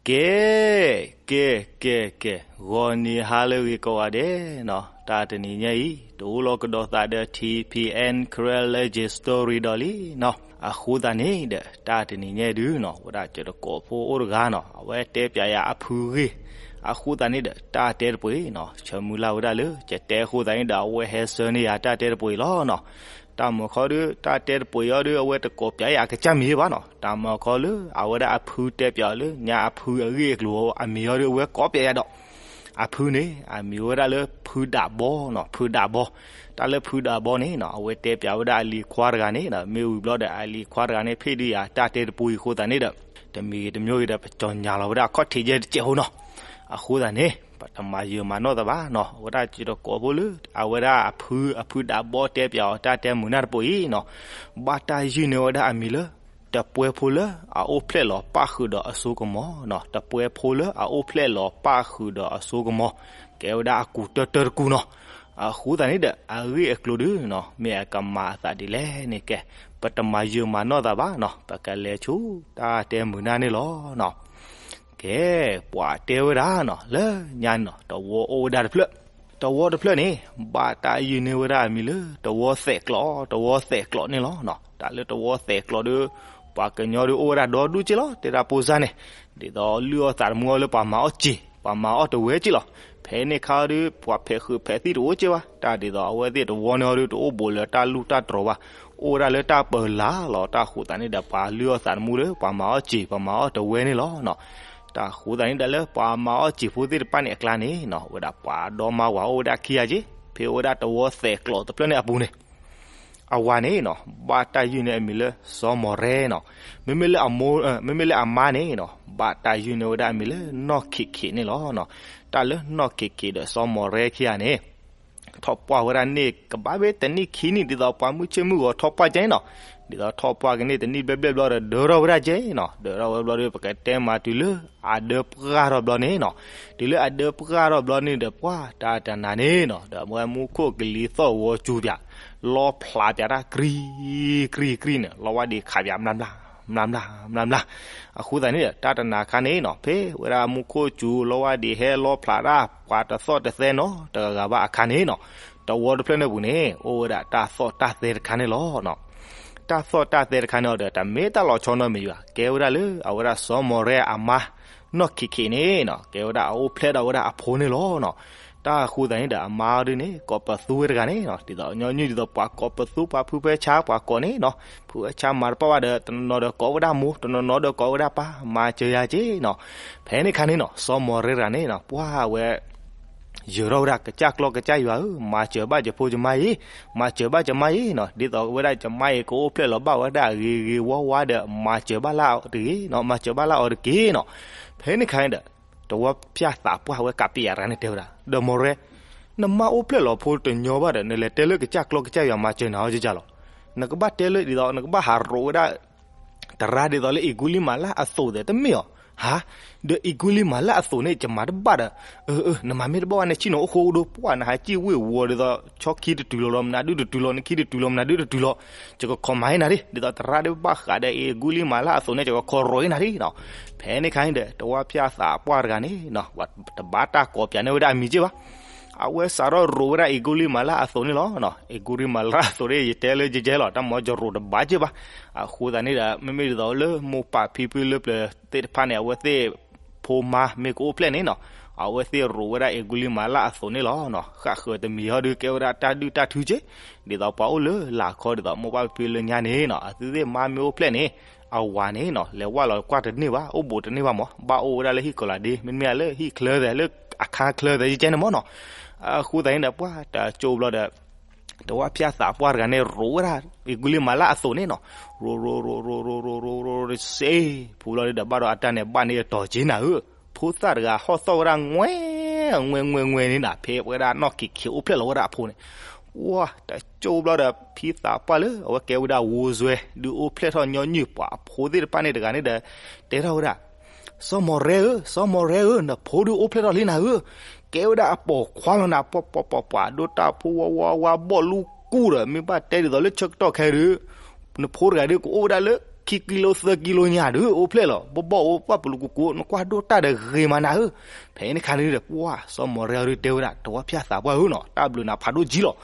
ကဲ, ကဲ, ကဲ, ကဲ, ဂီၤနံၤဟါလၢအဂ့ၤကိးဂၤဒဲးနီၤ, တၢ်တနံၤညါအံၤ တအိၣ်လီၤကဒီးသးဒီး ထံၣ်ဖံၣ်အဲၣ် Karen Legend Story ဒီးလံနီၤ. အဃိသတးန့ၣ်ဒီး တၢ်တနံၤညါအံၤဒုနီၤ ဝဲဒၣ်ကၠီၤတကိးဖိအိၣ်တဂၤနီၤ အဝဲတဲပၠးယၤအဖုဂ့ၢ်, အဃိသတးန့ၣ်ဒီး တၢ်တဲတပှ့ၤနီၤ ဆၢမုၢ်လၢ်ဝဲဒၣ်လၢ ကတဲအဃိသတးန့ၣ်ဒီး အဝဲဟဲဆှၢန့ၢ်ယၤတၢ်တဲတပှ့ၤလီၤနီၤ. တၢ်မၤခီဒီး တၢ်တဲတပှ့ၤအီၤဒီး အဝဲတကိးပၠးယၤအကစၢ်မံၤဘၣ်နီၤ. တၢ်မၤခီလၢ အဝဲဒၣ်အဖုတဲပၠးအီၤလၢ ညါအဖုအဂ့ၢ်အကျိၤအမံၤအီၤဒီး အဝဲကိးပၠးယၤဒီး အဖုန့ၣ် အမံၤဝဲဒၣ်လၢဖုဒးဘီနီၤ, ဖုဒးဘီ. တၢ်လၢဖုဒးဘီန့ၣ်နီၤ အဝဲတဲပၠးဝဲဒၣ်အလံၤခွါတဂၤန့ၣ် မ့ၢ်ဝံၤဘျီဒီး အလံၤခွါတဂၤန့ၣ် ဖ့ၣ်ဒုးယၤတၢ်တဲတပှ့ၤအဃိသတးန့ၣ်ဒီး တမံၤဂ့ၤတမံၤဂ့ၤဒီး ပကၠီၤညါလီၤဝဲဒၣ်အခီၣ်ထံးယဲၢ်တစဲးဖိနီၤ. အဃိသတးန့ၣ် ပတမၤယၢၤမၤနီၢ်သးဘၣ်နီၤ. အဝဲဒၣ်ကၠီၤတကိးဖိလၢ အဝဲဒၣ်အဖု အဖုဒးဘီတဲပၠးအီၤတၢ်တဲမုာ်နၢ်တပှ့ၤအံၤနီၤ ဘၣ်တၢ်ယုၢ်န့ၢ်ဝဲဒၣ်အမံၤလၢ တပှဲၤဖိလၢအအိၣ်ဖျဲၣ်လီၤပၣ်ဃုာ်ဒီးအစိကမီၤနီၤ, တပှဲၤဖိလၢအအိၣ်ဖျဲၣ်လီၤပၣ်ဃုာ်ဒီးအစိကမီၤ, ကဲဝဲဒၣ်အကူးတၢၢ်တၢၢ်တကူးနီၤ. အဃိသတးန့ၣ်ဒီး အဂ့ၢ်အကျိၤဒုနီၤ မ့ၢ်အကမၤအသးဒ်လဲၣ်န့ၣ် ကဲ ပတမၤယၢၤမၤနီၢ်သးဘၣ်နီၤ, ပကလဲၤဆူတၢ်တဲမုာ်နၢ်န့ၣ်လီၤနီၤ. ကဲ ပှၤတဲဝဲဒၣ်နီၤ လၢညါန့ၣ်နီၤ တဝီအိၣ်ဝဲဒၣ်တဖျၢၣ်, တဝီတဖျၢၣ်န့ၣ် ဘၣ်တၢ်ယုၢ်န့ၢ်ဝဲဒၣ်အမံၤလၢ တဝီသဲးကျိး, တဝီသဲးကျိးန့ၣ်လီၤနီၤ. တၢ်လၢတဝီသဲးကျိးဒီး ပှၤကညီဒီးအိၣ်ဝဲဒၣ်ဒီဒူၣ်က့လီၤ တဲဒၣ်ဖိစၢ်န့ၣ်, ဒ်သိးလုၢ်အီၣ်သးသမူအီၤလၢပှၤမၤအီၣ်စ့ၤ ပှၤမၤအီၣ်တဝဲက့လီၤ. ဖဲန့ၣ်ခါဒီး ပှၤဖဲးဃုာ်ဖဲးသံၣ်တအိၣ်က့ဘၣ်, တၢ်ဒ်သိးအဝဲသ့ၣ်တဝီန့ၣ်အီၤဒီး တအိၣ်ဘူးလၢတၢ်လူၢ်တၢ်တြီၤဘၣ်, အိၣ်ဝဲဒၣ်လၢတၢ်ပၢၤလၢ်လီၤ. တၢ်အဃိသတးန့ၣ်ဒီး ပှၤလုၢ်အီၣ်သးသမူဒီး ပှၤမၤအီၣ်စ့ၤ ပှၤမၤအီၣ်တဝဲန့ၣ်လီၤနီၤ. တၢ်အဃိသတးန့ၣ်ဒီး လၢပှၤမၤအီၣ်စ့ၤဖိသ့ၣ်တဖၣ်န့ၣ်အကျါန့ၣ်နီၤ ဝဲဒၣ်ပှၤဒီမါဝၤအိၣ်ဝဲဒၣ်ခံဂၤက့, ဖဲအိၣ်ဝဲဒၣ်တဝီသဲးကျိးတဖျၢၣ်န့ၣ်အပူၤန့ၣ် အဝၤန့ၣ်နီၤ ဘၣ်တၢ်ယုၢ်န့ၢ်အမံၤလၢ စီၤမီၢ်ရဲနီၤ. မ့မ့ၢ်လၢအမိၢ်, မ့မ့ၢ်လၢအမါန့ၣ်နီၤ ဘၣ်တၢ်ယုၢ်န့ၢ်ဝဲဒၣ်အမံၤလၢ နီၢ်ခ့းခ့းန့ၣ်လီၤနီၤ. တၢ်လၢနီၢ်ခ့းခ့းဒီးစီၤမီၢ်ရဲခံဂၤန့ၣ် ထီၣ်ပှၢ်ဝဲဒၣ်န့ၣ် ကဘၣ်ဖဲတနံၣ်ခံနံၣ် ဒ်သိးပှၤမုၢ်ဆ့ၣ်မုၢ်ဂီၤထီၣ်ပှၢ်ကဲနီၤ. ဒ်သိးထီၣ်ပှၢ်ကန့ၣ် တနံၣ်ဘျဲၣ်ဘျဲၣ်ဘျီဒီး ဒၢထီၣ်ဝဲဒၣ်ကဲနီၤ. ဒၢထီၣ်ဝဲဘျီဒီး ပကတဲမးတုၤလၢအဒၢပှၢ်ထီၣ်ဘျီန့ၣ်နီၤ. တုၤလၢအဒၢပှၢ်ထီၣ်ဘျီန့ၣ်ဒီး ပှၤတၢ်တနၤန့ၣ်နီၤ ဒီးအဝဲမူခိၣ်ကလံၤသီၣ်ဂီၤစူၤပၠး လီဖျးပၠးတၢ် ကြံ, ကြံ, ကြံန့ၣ် လီဝါဒံးခးပၠး မျးမျး, မျးမျး, မျးမျး. အဃိသတးန့ၣ်ဒီး တၢ်တနၤခါန့ၣ်နီၤ ဖဲဝဲဒၣ်မူခိၣ်စူၤ လီဝါဒံးဟဲလီဖျးတၢ် ပှၤတသီၣ်တသဲနီတဂၤဂၤဘၣ်အခါန့ၣ်နီၤ တဝီတဖျၢၣ်န့ၣ်ပူၤန့ၣ် အိၣ်ဝဲဒၣ်တၢ်သီၣ်တၢ်သဲတခါန့ၣ်လီၤနီၤ. တၢ်သီၣ်တၢ်သဲတခါန့ၣ်အီၤဒီး တမ့ၢ်တၢ်လီၤဆီနီတမံၤဘၣ်, ကဲဝဲဒၣ်လၢအဝဲဒၣ်စီၤမီၢ်ရဲအမါ နီၢ်ခ့းခ့းန့ၣ်နီၤ ကဲဝဲဒၣ်အအိၣ်ဖျဲၣ်ဒီးဝဲဒၣ်အဖိန့ၣ်လီၤနီၤ. တၢ်အဃိသတးန့ၣ်ဒီး အမါအီၤဒုန့ၣ် ကိးပသူဝဲတဂၤန့ၣ်နီၤ ဒ်သိးညီနုၢ်ဒ်သိးပှၤကိးပသူ ပှၤဖုဖဲဆါ ပှၤကိးန့ၣ်နီၤ ဖုဖဲဆါမၤတပၣ်ဘၣ်ဒီး တနီၤနီၤဒီးကိးဝဲဒၣ်မိၢ် တနီၤနီၤဒီးကိးဝဲဒၣ်ပၢ် မၤစၢၤယၤက့နီၤ. ဖဲန့ၣ်ခါန့ၣ်နီၤ စီၤမီၢ်ရဲတဂၤန့ၣ်နီၤ ပှၢ်ဝဲ ယၢၤထီၣ်ဝဲဒၣ် ကစၢ်ကျီၢ်ကစၢ်ယွၤဧၢ, မၤစၢၤဘၣ်ယဖိယမါအံၤ, မၤစၢၤဘၣ်ယမါအံၤနီၤ, ဒ်သိးဝဲဒၣ်ယမါအံၤ ကအိၣ်ဖျဲၣ်လီၤဘၣ်ဝဲဒၣ်အဂ့ၤဂ့ၤဝါဝါဒီး မၤစၢၤဘၣ်လၢအီၤတဂ့ၤနီၤ, မၤစၢၤဘၣ်လၢအီၤတက့ၢ်နီၤ. ဖဲန့ၣ်ခါန့ၣ်ဒီး တဝီဖၠၣ်သးပှၢ်ဝဲကးပံယၤတဂၤန့ၣ်တဲဝဲဒၣ်, ဒီးမီၢ်ရဲ, နမါအိၣ်ဖျဲၣ်လီၤဖိတညီဘၣ်ဒီး နလဲၤတဲလၢကစၢ်ကျီၢ်ကစၢ်ယွၤမၤစၢၤနၤအီၤကကလီၤ. နကဘၣ်တဲလၢဒ်သိး နကဘၣ်ဟးရိးဝဲဒၣ် တရါဒ်သိးလၢအ့ၣ်ကူလံမၤလၢအသိးသ့ၣ်တမ့ၢ်အီၤ, ဟါ, ဒီးအ့ၣ်ကူလံမၤလၢအသိးန့ၣ် ယမၤတဘၣ်ဒီး, အၢ အၢ နမၤမ့ၢ်တဘၣ်ဘၣ်န့ၣ် ဆ့ၣ်နီၤအိၣ်ဃိဒိ ပှၢ်နဟးစံၣ်ဝ့ၢ်ဝီၤဒ်သိး ဆီခံတတုၤလီၤဒီး မနုၤဒုတတုၤလီၤ နခံတတုၤလီၤ မနုၤဒုတတုၤလီၤ, ယကခိးမၤဟ့နၤဒ်, ဒ်သိးတရါဒ်ဘၣ်ဃးဒီးအ့ၣ်ကူလံမၤလၢအသိးန့ၣ် ယကခိးရိးဟ့နၤဒ်နီၤ. ဖဲန့ၣ်ခါန့ၣ်ဒီး တဝီဖၠၣ်သးပှၢ်တဂၤန့ၣ်နီၤ တဘၣ်တၢ်ကိးပၠးန့ၢ်ဝဲဒၣ်အမံၤက့ဘၣ်. အဝဲစးထီၣ်ရိးဝဲဒၣ်အ့ၣ်ကူလံမၤလၢအသိးန့ၣ်လီၤ. အ့ၣ်ကူလံမၤလၢအသိးန့ၣ် ယတဲလၢယကဲလီၤ တၢ်မၤယရိးတဘၣ်က့ဘၣ်. အဃိသတးန့ၣ်ဒီး မ့မ့ၢ်ဒ်သိးလၢမိၢ်ပၢ်ဖံဖုလၢပျၢၤသ့ၣ်တဖၣ်န့ၣ် အဝဲသ့ၣ်ဖိမါမ့ၢ်ကအိၣ်ဖျဲၣ်န့ၣ်နီၤ အဝဲသ့ၣ်ရိးဝဲဒၣ်အ့ၣ်ကူလံမၤလၢအသိးန့ၣ်လီၤ. ဃၣ်ဃၢၤတမံၤဟီဒုးကဲဝဲဒၣ်တၢ်ဒုၣ်တၢ်ထုက့, ဒ်သိးပှၤအိၣ်လၢလာ်ခီဒ်သိးမိၢ်ပၢ်ဖံဖုလၢညါန့ၣ်နီၤ အဝဲသ့ၣ်မါမ့ၢ်အိၣ်ဖျဲၣ်န့ၣ် အဝၤန့ၣ်နီၤ လဲၤဝၢ်လီၤကွၢ်တန့ၢ်ဘၣ် အိၣ်ဘူးတန့ၢ်ဘၣ်မး ဘၣ်အိၣ်ဝဲဒၣ်လၢဟံၣ်ကီၤလၤဒ့ မ့တမ့ၢ်လၢဟံၣ်ချၢသဲး လၢအခါချၢသဲးယကဲန့ၣ်မးနီၤ. အဃိသတးန့ၣ်ဒီး ပှၢ်တကၠိဘျီဒီး တဝီဖၠၣ်သးပှၢ်တဂၤန့ၣ် ရိးဝဲဒၣ်အ့ၣ်ကူလံမၤလၢအသိးန့ၣ်နီၤ, ရိးရိးရိးရိးရိးရိးရိးရိးစ့ ဖုဘျီဒီး ဘၣ်ဒီးအတၢ်န့ၣ်ဘၣ်န့ၢ်အတီၤက့နၤဧၢ, ဖိသၣ်တဂၤဟီၣ်သီၣ်ဝဲဒၣ် ငွဲၢ် ငွဲၢ် ငွဲၢ် ငွဲၢ်န့ၣ်နီၤ ဖဲဝဲဒၣ်နီၢ်ခံးခံးအိၣ်ဖျဲၣ်လီၤဝဲဒၣ်အဖိန့ၣ်, ပှၢ်တကၠိဘျီဒီး ဖံသးပှၢ်လၢ အဝဲကဲဝဲဒၣ်ဝိစွဲ ဒုးအိၣ်ဖျဲၣ်ထီၣ်ညီနုၢ်ပှၤအဖိသ့ၣ်တဖၣ်န့ၣ်တဂၤန့ၣ်ဒီး တဲထီၣ်ဝဲဒၣ် စီၤမီၢ်ရဲဧၢ, စီၤမီၢ်ရဲဧၢ, နဖိဒုးအိၣ်ဖျဲၣ်ထီၣ်လံနၤဧၢ, ကဲဝဲဒၣ်အပိာ်ခွါလီၤနၤ ပှၤပှၤပှၤပှၤ ဒိၣ်တၢ်ဖိဝါဝါဝါ ဘီၣ်လူကူၣ်ဒီး မ့ၢ်ဘၣ်တဲဒ်သိးလၢဆၢကတီၢ်ခဲအံၤဒီး နဖိတဂၤဒီးကအိၣ်ဝဲဒၣ်လၢ ခံကံလိသၢကံလိညါဒုး အိၣ်ဖျဲၣ်လီၤ ဘီၣ်ဘီၣ်အိၣ်ပှၢ်ပလူၤကူကူ နကွၢ်ဒိၣ်တၢ်ဒီးဂ့ၤမးနၤဧၢ. ဖဲန့ၣ်ခါန့ၣ်ဒီး ပှၢ်စီၤမီၢ်ရဲအီၤဒုးတဲဝဲဒၣ် တဝီဖၠၣ်သးပှၢ်ဧၢနီၤ တၢ်ဘျုးနၤဖးဒိၣ်ကံလီၤ.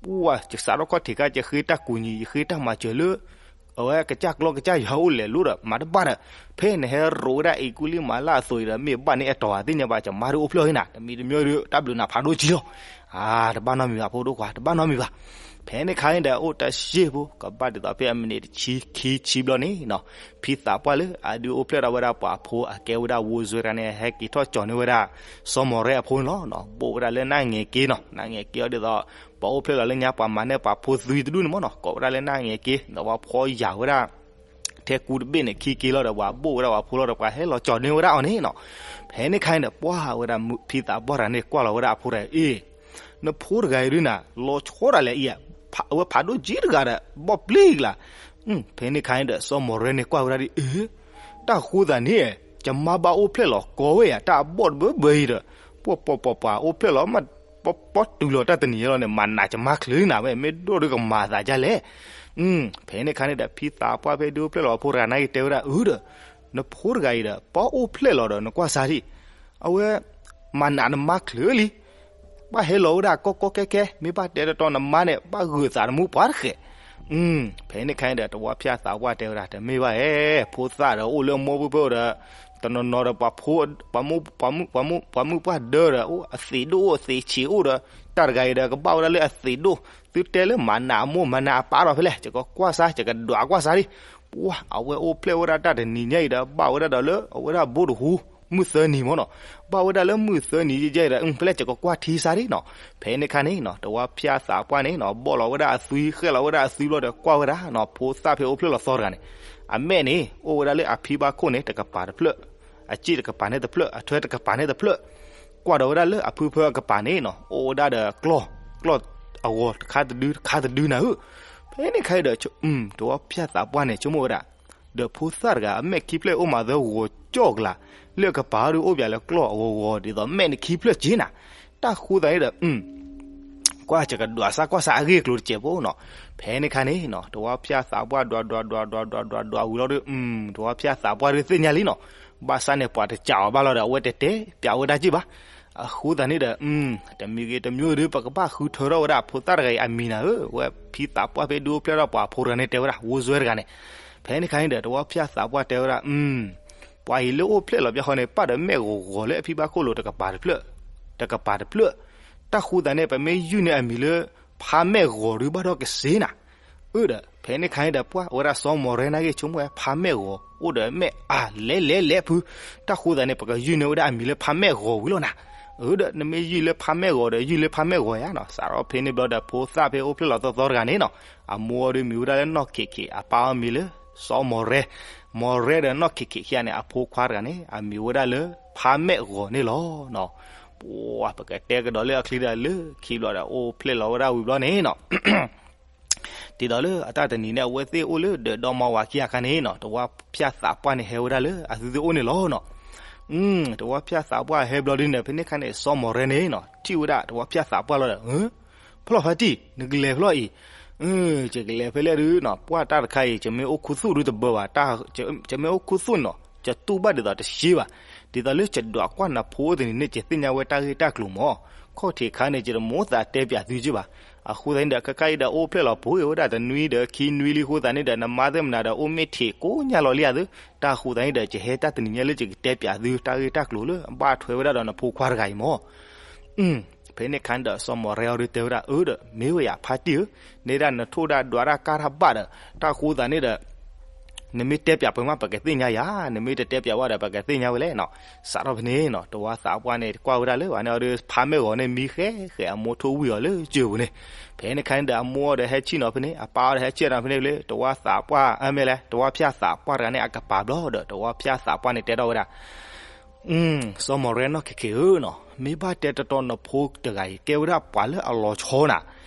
ပှၢ်ယစးထီၣ်ခီၣ်ထံးခါ ယဃ့တၢ်ကူၣ်ညီ ယဃ့တၢ်မၤစၢၤလၢ အဝဲကစၢ်ကျီကစၢ်ယွၤအိၣ်လဲၤလိဒီး မၤတဘၣ်ဒီး ဖဲနဟဲရိးဝဲဒၣ်အံၤကူလံမၤလၢအသိးအံၤဒီး မ့ၢ်ဘၣ်န့ၢ်အတီၤဧါ သ့ၣ်ညါဘၣ် ယမါဒုးအိၣ်ဖျဲၣ်အီၤဟ့နၤ တမံၤတမံၤဒုး တၢ်ဘျုးနၤဖးဒိၣ်ကံလီၤ. အါ တဘၣ်နီတမံၤဘၣ် ဖိဒိၣ်ခွါ တဘၣ်နီတမံၤဘၣ်. ဖဲန့ၣ်ခါန့ၣ်ဒီး အိၣ်တၢ်စ့ၢ်ဖိ ကဘၣ်ဒ်သိးဖဲအမံးနံးတဆံခံဆံဘျီန့ၣ်နီၤ ဖံသးပှၢ်လၢအဒုးအိၣ်ဖျဲၣ်ထီၣ်ဝဲဒၣ်ပှၤဖိအကဲဝဲဒၣ်ဝိစွဲတဂၤန့ၣ် ဟဲက့ၤထီၣ်ကၠီၤန့ၢ်ဝဲဒၣ် စီၤမီၢ်ရဲအဖိန့ၣ်လီၤ. ဘိၣ်ဝဲဒၣ်လၢနၢ်ငဲၤက့နီၤ နၢ်ငဲၤက့အီၤဒ်သိး ပှၤအိၣ်ဖျဲၣ်လီၤလၢညါ ပှၤမၤန့ၢ်ပှၤဖိသွံတဒူၣ်န့ၣ်မ့ၢ်နီၤ ကိးဝဲဒၣ်လၢနၢ်ငဲၤက့ ဒီးပှၤဖီယာ်ဝဲဒၣ် ထဲကူတဘ့ၣ်န့ၣ် ခံက့လီၤဒီး ပှၤဘိၣ်ဝဲဒၣ်ပှၤဖိလီၤဒီး ပှၤဟဲလီၤကၠီၤန့ၢ်ဝဲဒၣ်အီၤန့ၣ်နီၤ. ဖဲန့ၣ်ခါန့ၣ်ဒီး ပှၢ်ဝဲဒၣ်ဖံသးပှၢ်တဂၤန့ၣ် ကွၢ်လီၤဝဲဒၣ်အဖိတဂၤအံၤ နဖိတဂၤအံၤဒုးနၤ လီၤဆီဒၣ်လဲာ်အံၤ အဝဲဖးဒိၣ်ကံတဂၤဒီး ဘီၣ်ပျံၤကလါ ဖဲန့ၣ်ခါန့ၣ်ဒီး စီၤမီၢ်ရဲန့ၣ်ကွၢ်ဝဲဒၣ်ဒ်အံၤ တၢ်ဃိသးန့ၣ် ယမါဘၣ်အိၣ်ဖျဲၣ်လီၤကီဝဲယၤ တၢ်အဘီၣ်တဘၢဘၢအံၤဒီး ပှၤပှၤပှၤပှၤအိၣ်ဖျဲၣ်လီၤ ပီတုၤလီၤတၢ်တနံၤညါလီၤန့ၣ် မၤနးယမါချုးနၤဝဲ မ့ၢ်ဒိၣ်ဒုးကမၤသးဒ်လဲၣ်. ဖဲန့ၣ်ခါန့ၣ်ဒီး ဖံသးပှၢ်ဖဲဒုးအိၣ်ဖျဲၣ်လီၤအဖိတဂၤန့ၣ်က့ၤတဲဝဲဒၣ်အုဒီး နဖိတဂၤအံၤဒီး ပှၤအိၣ်ဖျဲၣ်လီၤဒီး နကွၢ်စါထံၣ် အဝဲ မၤနးနမါချုးလံ ဘၣ်ဟဲလီၤဝဲဒၣ်ကီကီခဲခဲ မ့ၢ်ဘၣ်တဲတတီနမါန့ၣ် ဘၣ်ဂုာ်သးတမူပှၤတဃဲး. ဖဲန့ၣ်ခါန့ၣ်ဒီး တဝီဖၠၣ်သးပှၢ်တဲဝဲဒၣ် တမ့ၢ်ဘၣ်ဧဲ ဖိသၣ်ဒီးအိၣ်လၢမိၢ်ပှၢ်ပှၢ်ဒီး တနီၤနီၤဒီး ပှၤမုၣ်ပှၢ်ဒၢဒီး အိၣ်အသံးဒိၣ်အိၣ်သံးဆံးအိၣ်ဒီး တၢ်တဂၤအံၤဒီး ကဘၣ်ဝဲဒၣ်လၢအသံးဒိၣ် သုတဲလၢမၤနးအမိၢ်မၤနးအပၢ်ဒီးဖဲလဲၣ် ယကကွၢ်စါ ယကဒွးကွၢ်စါလံ. ပှၢ် အဝဲအိၣ်ဖျဲၣ်ဝဲဒၣ်တၢ်တနံၤညါအံၤဒီး ဘၣ်ဝဲဒၣ်ဒီးလၢ အဝဲဒၣ်ဘိတဟူ မုၢ်သၢနံၤမ့ၢ်နီၤ ဘၣ်ဝဲဒၣ်လၢမုၢ်သၢနံၤယဲအံၤဒီး ဖဲလဲၣ် ယကကွၢ်ထံစါလံနီၤ. ဖဲန့ၣ်ခါန့ၣ်နီၤ တဝီဖၠၣ်သးပှၢ်န့ၣ်နီၤ ဘီၣ်လီၤဝဲဒၣ်အသွံ ဃဲၣ်လီၤဝဲဒၣ်အသွံဘျီဒီး ကွၢ်ဝဲဒၣ်နီၤ ဖိသၣ်ဖဲအိၣ်ဖျဲၣ်လီၤသီတဂၤန့ၣ် အမဲာ်န့ၣ် အိၣ်ဝဲဒၣ်လၢအဖံဘၣ်ခိၣ်န့ၣ် တကပၤတဖျၢၣ် အစ့ၣ်တကပၤန့ၣ်တဖျၢၣ် အထွဲတကပၤန့ၣ်တဖျၢၣ် ကွၢ်ဒီးဝဲဒၣ်လၢအဖုဖၢအကပၤန့ၣ်နီၤ အိၣ်ဝဲဒၣ်ဒီးကျီၢ် ကျီၢ်အဂီၤတခါတဒုတခါတဒုနၤဧၢ. ဖဲန့ၣ်ခါအံၤဒီး တဝီဖၠၣ်သးပှၢ်န့ၣ် ဆိကမိၣ်ဝဲဒၣ် ဒီးဖိသၣ်တဂၤ အမဲာ်ခံဖျၢၣ်အိၣ်မးသၢဂီၤကၠီၣ်ကလး လၢအကပၤအီၤဒုးအိၣ်ပၠးလၢကျီၢ်အဂီၤဂီၤ ဒ်သိးမဲာ်န့ၣ်ခံဖျၢၣ်က့နၤ တၢ်ဃိသးန့ၣ်ဒီး ကွၢ် ယကဒွးစါကွၢ်စါအဂ့ၢ်အကျိၤတစဲးဖိနီၤ. ဖဲန့ၣ်ခါန့ၣ်နီၤ တဝီဖၠၣ်သးပှၢ်ဒွးဒွးဒွးဒွးဒွးဒွးဒွးဝံၤလီၤဒီး တဝီဖၠၣ်သးပှၢ်ဒုးသ့ၣ်ညါလံနီၤ ဘၣ်ဆၣ်န့ၣ် ပှၤတကးအီၤဘၣ်လီၤဒီး အဝဲတတဲပၠးဝဲဒၣ်က့ဘၣ်. အဃိသတးန့ၣ်ဒီး တမံၤဂ့ၤတမံၤဒုး ပကဘၣ်ဃုထၢထီၣ်ဝဲဒၣ် ဖိသၣ်တဂၤအံၤအမံၤနၤဧၢ, ဝဲဖံသးပှၢ်ဖဲဒုးအိၣ်ဖျဲၣ်ထီၣ်ပှၤဖိတဂၤန့ၣ်တဲဝဲဒၣ် ဝိစွဲတဂၤန့ၣ်. ဖဲန့ၣ်ခါန့ၣ်ဒီး တဝီဖၠၣ်သးပှၢ်တဲဝဲဒၣ် ပှၤအံၤလၢအိၣ်ဖျဲၣ်လီၤဘၣ်ဃီန့ၣ် ပၣ်ဒီးမဲာ်ဂီၤဂီၤလၢအဖံဘၣ်ခိၣ်လိၤတကပၤတဖျၢၣ်, တကပၤတဖျၢၣ်, တၢ်ဃိသတးန့ၣ် ပမ့ၢ်ယုၢ်န့ၢ်အမံၤလၢ ဖါမဲာ်ဂီၤဒုးဘၣ်ဒီးကစ့နၤ အၢဒီး ဖဲန့ၣ်ခါန့ၣ်ဒီး ပှၢ်ဝဲဒၣ်စီၤမီၢ်ရဲနာ်က့ ဆိကမိၣ်ဝဲဖါမဲာ်ဂီၤ အိၣ်ဒီးမဲာ်အါလဲလဲလဲဖု, တၢ်ဃိသတးန့ၣ် ပကယုၢ်န့ၢ်ဝဲဒၣ်အမံၤလၢဖါမဲာ်ဂီၤဝံၤလီၤနၤ. အၢဒီး နမ့ၢ်ယုၢ်လၢဖါမဲာ်ဂီၤဒီး ယုၢ်လၢဖါမဲာ်ဂီၤယါနီၤ. စးထီၣ်ဖဲန့ၣ်ဘျီဒီး ဖိသၣ်ဖဲအိၣ်ဖျဲၣ်လီၤသီသီတဂၤန့ၣ်နီၤ, အမိၢ်အီၤဒုးမံၤဝဲဒၣ်လၢနီၢ်ခ့းခ့း, အပၢ်အီၤမံၤလၢ စီၤမီၢ်ရဲ, မီၢ်ရဲဒီးနီၢ်ခ့းခ့းခံဂၤန့ၣ် အဖိခွါတဂၤန့ၣ် အမံၤဝဲဒၣ်လၢဖါမဲာ်ဂီၤန့ၣ်လီၤ. ပှၤ ပကတဲကဒီးလၢအချံဒီးလၢခံဘျီဒီး အိၣ်ဖျဲၣ်လီၤဝဲဒၣ်ဝံၤဘျီန့ၣ်နီၤ ဒ်သိးလၢအတၢ်တနံၤန့ၣ် အဝဲသ့ၣ်အိၣ်လၢဒၢးဒီမါဝၤခံဂၤခါန့ၣ်နီၤ, တဝီဖၠၣ်သးပှၢ်န့ၣ်ဟဲဝဲဒၣ်လၢအသုသ့ၣ်အိၣ်န့ၣ်လီၤနီၤ. တဝီဖၠၣ်သးပှၢ်ဟဲဘျီဒုးန့ၣ် ဖဲန့ၣ်ခါန့ၣ် စီၤမီၢ်ရဲန့ၣ်နီၤ ထံၣ်ဝဲဒၣ်တဝီဖၠၣ်သးပှၢ်လီၤဒီး ဖျီၣ်ဖါတံၢ် နကလဲၤဖျီၣ်အံၤ, ယကလဲၤဖဲလဲၣ်ဒုးနီၤ, ပှၢ်တၢ်တခါအံၤ ယမ့ၢ်အိၣ်ခူသူၣ်ဒုးတဘၢဘၣ်, ယမ့ၢ်အိၣ်ခူသူၣ်နီၤ ယတူၢ်ဘၣ်ဒ်သိးတရှ့ဘၣ်, ဒ်သိးလၢယဒွးကွၢ်နဖိတနံၤန့ၣ် ယသ့ၣ်ညါဝဲတၢ်ဂ့ၢ်တၢ်ကျိၤမး, ခီၣ်ထံးခါန့ၣ် ယတမိၣ်သးတဲပၠးသုက့ဘၣ်. အဃိသတးန့ၣ်ဒီး ခဲခါအံၤဒီး အိၣ်ဖျဲၣ်လီၤပှ့ၤဝဲဒၣ်တနွံဒီးခံနွံလံအဃိသတးန့ၣ်ဒီး နမါသ့ၣ်မနုၤဒီးအိၣ်မ့ၢ်ထံးကိးညါလီၤလံဧါသု, တၢ်ဃိသတးန့ၣ်ဒီး ယဟဲတၢ်တနံၤညါလၢယကတဲပၠးသု တၢ်ဂ့ၢ်တၢ်ကျိၤလၢအဘၣ်ထွဲဝဲဒၣ်ဒီးနဖိခွါတဂၤအံၤမး ဖဲန့ၣ်ခါန့ၣ်ဒီး စီၤမီၢ်ရဲအီၤဒုးတဲဝဲဒၣ် အၢဒီး မ့ၢ်ဝဲယၤဖါတံၢ်ဧၢ, န့ၣ်ဒၣ်နထိၣ်ဒၣ်ဒွးတၢ်ကါတၢ်ဘၣ်ဒီး တၢ်ဃိသတးန့ၣ်ဒီး နမ့ၢ်တဲပၠးပှဲၤမး ပကသ့ၣ်ညါယၤ, နမ့ၢ်တတဲပၠးဝဲဒီး ပကသ့ၣ်ညါဝဲလဲၣ်နီၤ. စးထီၣ်ဖဲန့ၣ်နီၤ တဝီသးပှၢ်န့ၣ် ကွၢ်ဝဲဒၣ်လၢ ဝဲန့ၣ်အီၤဒီး ဖါမဲာ်ဂီၤန့ၣ် မံဃဲဃဲ အမိၢ်ထိၣ်ဝံၣ်အီၤလၢကၢၢ်ပူၤန့ၣ်, ဖဲန့ၣ်ခါန့ၣ်ဒီး အမိၢ်အီၤဒီးဟဲဆံၣ်နီၤဖဲန့ၣ်, အပၢ်အီၤဒီးဟဲဆံၣ်နီၤဖဲန့ၣ်လၢ တဝီသးပှၢ် အမ့ၢ်လဲၣ် တဝီဖၠၣ်သးပှၢ်တဂၤန့ၣ် အကပၤဘျီဒီး တဝီဖၠၣ်သးပှၢ်န့ၣ်တဲထီၣ်ဝဲဒၣ် စီၤမီၢ်ရဲနီၢ်ခ့းခ့းဧၢနီၤ, မ့ၢ်ဘၣ်တဲတတီနဖိတဂၤအံၤ ကဲဝဲဒၣ်ပှၤလၢအလီၤဆီနၤ,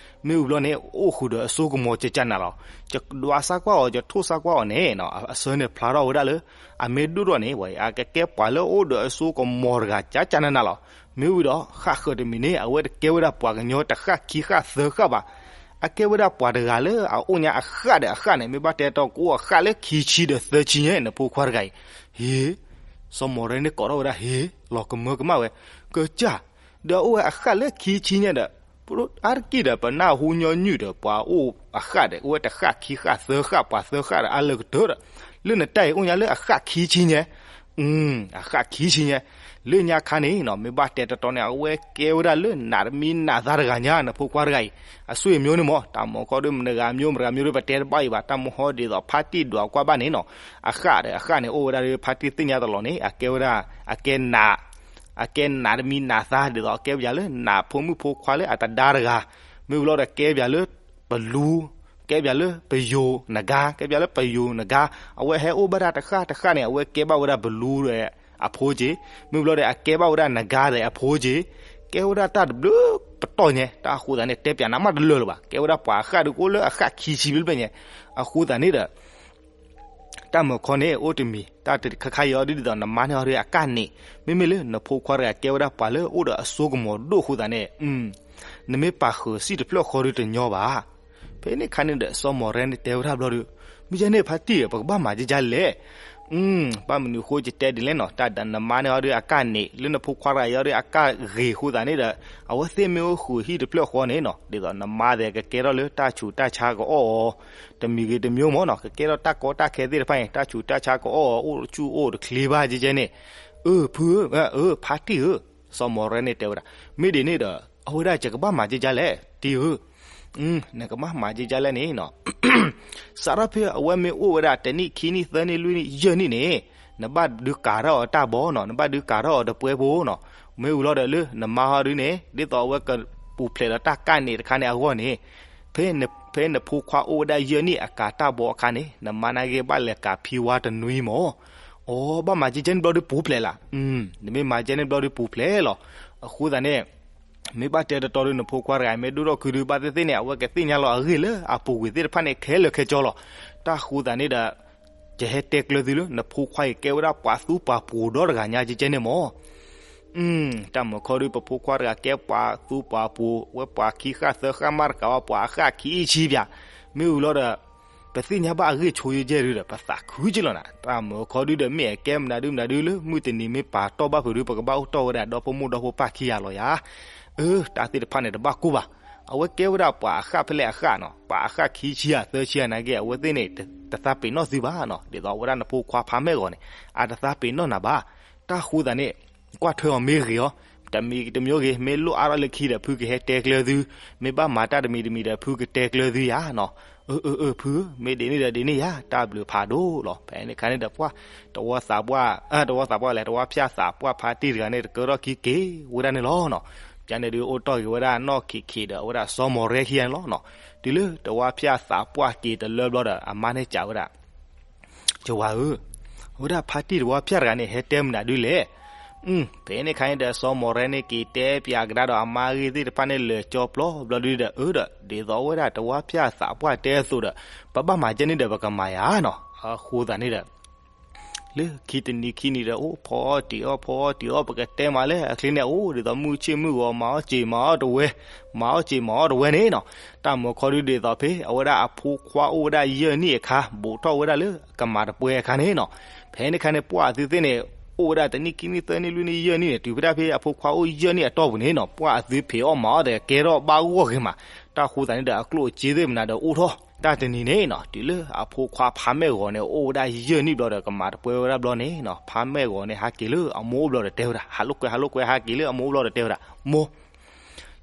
မ့ၢ်ဝံၤဘျီန့ၣ် အိၣ်ဃုာ်ဒီးအစိကမီၤကကနၤလီၤ. ယဒွးစါကွၢ်အီၤ ယထိၣ်စါကွၢ်အီၤန့ၣ်နီၤ အဆၢန့ၣ်ဖျါထီၣ်ဝဲဒၣ်လၢ အမ့ၢ်ဒိၣ်ထီၣ်န့ၣ် ဝဲအကကဲပှၤလၢအအိၣ်ဒီးအစိကမီၤတဂၤကကနၤလီၤ. မ့ၢ်ဝံၤဒီး ဃၣ်ဃၢၤတမံၤန့ၣ် အဝဲတကဲဝဲဒၣ်ပှၤကညီတဃၣ်ခံဃၣ်သၢဃၣ်ဘၣ်. အကဲဝဲဒၣ်ပှၤတဂၤလၢအအိၣ်ညါအဃၣ်ဒီးအဃၣ်န့ၣ် မ့ၢ်ဘၣ်တဲတီကိးအဃၣ်လၢခံဆံဒီးသၢဆံညါ နဖိခွါတဂၤအံၤ, ဟ့ၣ်, စီၤမီၢ်ရဲန့ၣ်ကိးထီၣ်ဝဲဒၣ် ဟ့ၣ်, လီၤကမၢကမၣ်ဝဲ, ကစၢ်, ဒီးအအိၣ်ဝဲအဃၣ်လၢခံဆံညါဒီး အါတက့ၢ်ဒီး ပနၢ်ဟူညီနုၢ်ဒီး ပှၤအိၣ်အဃၣ်ဒီး အိၣ်ဝဲတဃၣ်ခံဃၣ်သၢဃၣ် ပှၤသၢဃၣ်ဒီးအါလၢကတၢၢ်ဒီး, လၢနတၢ်အံၤအိၣ်ညါလၢအဃၣ်ခံဆံညါ, အဃၣ်ခံဆံညါ, လၢညါခါန့ၣ်နီၤ မ့ၢ်ဘၣ်တဲတတီန့ၣ် အဝဲကဲဝဲဒၣ်လၢနးတမံနးသါတဂၤညါ နဖိခွါတဂၤအံၤ, အဆိအမျိုးန့ၣ်မ့ၢ် တၢ်မုၢ်ခီဒုး မတဂၤမျိုး မတဂၤမျိုးဒုး ပတဲတဘၣ်အံၤဘၣ် တၢ်မုၢ်ဟီဒ်သိး ဖါတံၢ်ဒွးကွၢ်ဘၣ်န့ၣ်နီၤ, အဃၣ်ဒီးအဃၣ်န့ၣ် အိၣ်ဝဲဒၣ်လၢဖါတံၢ်သ့ၣ်ညါတလီၤန့ၣ် အကဲဝဲဒၣ် အကဲနး အကဲနးတမံနးသါ ဒ်သိးအကဲပယၤလၢနးဖိမုၣ်ဖိခွါလၢအတဒါတဂၤ, မ့ၢ်ဝံၤလီၤဒီးကဲပယၤလၢပလူ, ကဲပယၤလၢပယိၤနဂါ, ကဲပယၤလၢပယိၤနဂါ, အဝဲဟဲအိၣ်ဘၣ်ဒၣ်တဃၣ်တဃၣ်န့ၣ် အဝဲကဲဘၣ်ဝဲဒၣ်ပလူဒီးအဖိက့ၤ, မ့ၢ်ဝံၤလီၤဒီးအကဲဘၣ်ဝဲဒၣ်နဂါဒီးအဖိက့ၤ, ကဲဝဲဒၣ်တၢ်တဘျုးပတီၢ်ညါ, တၢ်အဃိသတးန့ၣ် တဲပၠးနၤမးတလၢာ်လၢၤဘၣ်, ကဲဝဲဒၣ်ပှၤအဃၣ်ဒုးကအိၣ်လၢအဃၣ်ခံဆံဘျဲၣ်ဘျဲၣ်ညါ, အဃိသတးန့ၣ်ဒီး တၢ်မုၢ်ခီန့ၣ် အိၣ်တမံၤ တၢ်တခါခါအံၤအီၤဒ်သိး နမါန့ၢ်အီၤဒုးအကၣ်န့ၣ်, မ့မ့ၢ်လၢနဖိခွါတဂၤကဲဝဲဒၣ်ပှၤလၢအိၣ်ဒီးအစိကမီၤဒိၣ်အဃိသတးန့ၣ်, နမ့ၢ်ပာ်ဃုာ်စံၣ်တဖျၢၣ်ဃီဒုးတညီဘၣ်. ဖဲန့ၣ်ခါန့ၣ်ဒီး စီၤမီၢ်ရဲန့ၣ်တဲဝဲဒၣ်ဘျီဒီး, မ့ၢ်ယဲန့ၣ်ဖါတံၢ်ဧၢ ပကဘၣ်မၤကကလဲၣ် ဘၣ်မနုၤဃိယတဲဒ်လဲၣ်နီၤ, တၢ်ဒီးနမါန့ၢ်အီၤဒုးအကၣ်န့ၣ် လၢနဖိခွါတဂၤအံၤအီၤဒုးအကၣ်ဂ့ၤအဃိသတးန့ၣ်ဒီး, အဝဲသ့ၣ်မ့ၢ်အိၣ်ဃုာ်ဟံၣ်တဖျၢၣ်ဃီန့ၣ်နီၤ ဒ်သိးနမါသ့ၣ်ကကဲထီၣ်လၢတၢ်ဆူးတၢ်ဆါကအီၣ်အီၤ, တမံၤဂ့ၤတမံၤမ့ၢ်နီၤ ကကဲထီၣ်တၢ်ကီတၢ်ခဲသ့ၣ်တဖၣ်န့ၣ် တၢ်ဆူးတၢ်ဆါကအီၣ်အီၤ အိၣ်ဆူၣ်အိၣ်တချ့ဘၣ်ကကဲန့ၣ်, အၢ ဖုဧၢ, အၢ ဖါတံၢ်ဧၢ, စီၤမီၢ်ရဲန့ၣ်တဲဝဲဒၣ်, မ့ၢ်ဒ်န့ၣ်ဒီး အဝဲဒၣ်ယကဘၣ်မၤကကလဲၣ် တံၢ်ဧၢ နကဘၣ်မၤကကလဲၣ်န့ၣ်နီၤ, စးထီၣ်ဖဲအဝဲမ့ၢ်အိၣ်ဝဲဒၣ်တနံၣ်ခံနံၣ်သၢနံၣ်လွံၢ်နံၣ်ယဲၢ်နံၣ်န့ၣ်, နဘၣ်ဒုးကၤထီၣ်အီၤတၢ်ဘီနီၤ နဘၣ်ဒုးကၤထီၣ်အီၤတပွဲဖိနီၤ, မ့ၢ်ဝံၤလီၤဒီးလၢနမါဟီဒုန့ၣ် ဒ်သိးအဝဲကပူၤဖျဲးဒီးတၢ်ကၣ်န့ၣ်တခါန့ၣ်အဂီၢ်န့ၣ်, ဖဲနဖိခွါအိၣ်ဝဲဒၣ်ယဲၢ်နံၣ်အကၤတၢ်ဘီအခါန့ၣ် နမါန့ၣ်က့ၤဘၣ်လဲၤကၤဖံဝါတနွံမၢ်, အိ ဘၣ်မၤကကဲန့ၣ်ဘျီဒုးပူၤဖျဲးလၢ်, နမ့ၢ်မၤကဲန့ၣ်ဘျီဒုးပူၤဖျဲးလီၤ, အဃိသတးန့ၣ် မ့ၢ်ဘၣ်တဲတတီဒီးနဖိခွါတဂၤ မ့ၢ်ဒိၣ်ထီၣ်ခုဒုးဘၣ်သ့ၣ်သ့ၣ်န့ၣ် အဝဲကသ့ၣ်ညါလီၤအဂ့ၢ်လၢအပူၤကွံာ်သ့ၣ်တဖၣ်န့ၣ် ခဲလၢာ်ခဲဆ့လီၤ, တၢ်ဃိသတးန့ၣ်ဒီး ယဟဲတဲကျၢၤသုလၢ နဖိခွါအံၤကဲဝဲဒၣ်ပှၤသူပှၤပှိၤဒီတဂၤညါကကဲန့ၣ်မၢ် တၢ်မုၢ်ခီဒုး ပဖိခွါတဂၤကဲပှၤသူပှၤပှိၤ ဝဲပှၤခံဃၣ်သၢဃၣ်မးတကးဘၣ် ပှၤအဃၣ်ခံဆံဘၣ်, မ့ၢ်ဝံၤလီၤဒီး ပသ့ၣ်ညါဘၣ်အဂ့ၢ်ဆိယဲၢ်ဒုးဒီး ပသးခုက့လီၤနၤ, တၢ်မုၢ်ခီဒုးဒီး မ့ၢ်အကဲမနုၤဒုးမနုၤဒုး လၢမုၢ်တနံၤမ့ၢ်ပာ်တီၢ်ဘၣ်ဖုးဒုး ပကဘၣ်အိၣ်တီၢ်ဝဲဒၣ်ဒီဖိမိၢ်ဒီဖိပၢ်ခံဂၤလီၤယၤ, အၢ တၢ်သ့ၣ်တဖၣ်န့ၣ် တဘၣ်ကိၢ်ဘၣ်, အဝဲကဲဝဲဒၣ်ပှၤအဃၣ်ဖဲလဲၣ်အဃၣ်နီၤ ပှၤအဃၣ်ခံဆံဧါသၢဆံဧါနာ်က့ အဝဲသ့ၣ်န့ၣ် တသးပ့ၤနီၣ်သုဘၣ်နီၤ ဒ်သိးဝဲဒၣ်နဖိခွါဖးမဲာ်ဂီၤန့ၣ် အတသးပ့ၤနီၣ်နၤဘၣ်, တၢ်ဃိသတးန့ၣ် ကွၢ်ထွဲအီၤမ့ၢ်ဂ့ၤအီၤ, တမံၤတမံၤဂ့ၤ မ့ၢ်လိၣ်အါထီၣ်လၢခံဒီး ဖုကဟဲတဲကျၢၤသု, မ့ၢ်ဘၣ်မၤတၢ်တမံၤတမံၤဒီး ဖုကတဲကျၢၤသုယၤနီၤ, အၢ အၢ အၢ ဖုဧၢ မ့ၢ်ဒ်န့ၣ်ဒီးဒ်န့ၣ်ယၤ တၢ်ဘျုးဖးဒိၣ်လီၤ, ဖဲန့ၣ်ခါန့ၣ်ဒီးပှၢ် တဝီသးပှၢ် တဝီသးပှၢ်လဲၣ် တဝီဖၠၣ်သးပှၢ်ဖါတံၢ်တဂၤန့ၣ် တကၢထီၣ်ခံက့ၤဝဲဒၣ်န့ၣ်လီၤနီၤ, ပန့ၣ်ဒုးအိၣ်တီၢ်က့ၤဝဲဒၣ်နီၢ်ခံးခံးဒီး အဝဲဒၣ်စီၤမီၢ်ရဲခံဂၤန့ၣ်လီၤနီၤ, တုၤလၢတဝီဖၠၣ်သးပှၢ်က့ၤတလၢဘျီဒီး အမါန့ၣ်စံးဝဲဒၣ် ယဝၤဧၢ, အဝဲဒၣ်ဖါတံၢ်တဝီဖၠၣ်တဂၤန့ၣ် ဟဲတဲမနုၤဒုးလဲၣ်, ဖဲန့ၣ်ခါန့ၣ်ဒီး စီၤမီၢ်ရဲန့ၣ်က့ၤတဲပၠးကဒါဒီးအမါအဂ့ၢ်သ့ၣ်တဖၣ်န့ၣ် လၢာ်ကၠီပျီဘျီဒုးဒီး အၢဒီး ဒ်သိးအဝဲဒၣ်တဝီဖၠၣ်သးပှၢ်တဲအသိးဒီး ပဘၣ်မၤကဲန့ၣ်ဒီး ပကမၤယၤနီၤ, အဃိသတးန့ၣ်ဒီး လၢခံတနံၤခံနံၤဒီး အိၣ်ဖီအီၣ်တံၢ်အီၣ်ဖီအီၣ်တံၢ်အီၣ် ပကတဲမးလၢအချ့န့ၣ် အိၣ်ဒ်သိးမုၢ်ဆ့ၣ်မုၢ်ဂီၤ မၤအီၣ်စ့ၤမၤအီၣ်တဝဲ, မၤအီၣ်စ့ၤမၤအီၣ်တဝဲန့ၣ်နီၤ, တၢ်မုၢ်ခီဒုးဒ်သိးဖဲ အဝဲဒၣ်အဖိခွါအိၣ်ဝဲဒၣ်ယဲၢ်နံၣ်အခါ ဘူးထီၣ်ဝဲဒၣ်လၢကမၤတပွဲအခါန့ၣ်နီၤ, ဖဲန့ၣ်ခါန့ၣ် ပှၢ်အသုသ့ၣ်န့ၣ် အိၣ်ဝဲဒၣ်တနံၣ်ခံနံၣ်သၢနံၣ်လွံၢ်နံၣ်ယဲၢ်နံၣ်န့ၣ် တုၤဖဲဒၣ်ဖဲအဖိခွါအိၣ်ယဲၢ်နံၣ်အတီၢ်ပူၤန့ၣ်နီၤ ပှၢ်အသုဖံးအီၣ်မၤအီၣ်ဒီးကဲထီၣ်ဘၣ်ဂီၢ်ဂ့ၤမး, တၢ်ဃိသတးန့ၣ်ဒီး အကျိၣ်အစ့သ့ၣ်မနုၤဒီးအိၣ်ထီၣ်, တၢ်တနံၤန့ၣ်နီၤ တုၤလၢအဖိခွါဖးမဲာ်ဂီၤန့ၣ် အိၣ်ဝဲဒၣ်ယဲၢ်နံၣ်ဘျီဒီး ကမၤတပွဲဝဲဒၣ်ဘျီန့ၣ်နီၤ ဖးမဲာ်ဂီၤန့ၣ် ဟးက့ၤလၢအမိၢ်အိၣ်ဘျီဒီးတဲဝဲဒၣ် ဟးလိာ်ကွဲ ဟးလိာ်ကွဲ ဟးက့ၤလၢအမိၢ်အိၣ်ဘျီဒီးတဲဝဲဒၣ် မိၢ်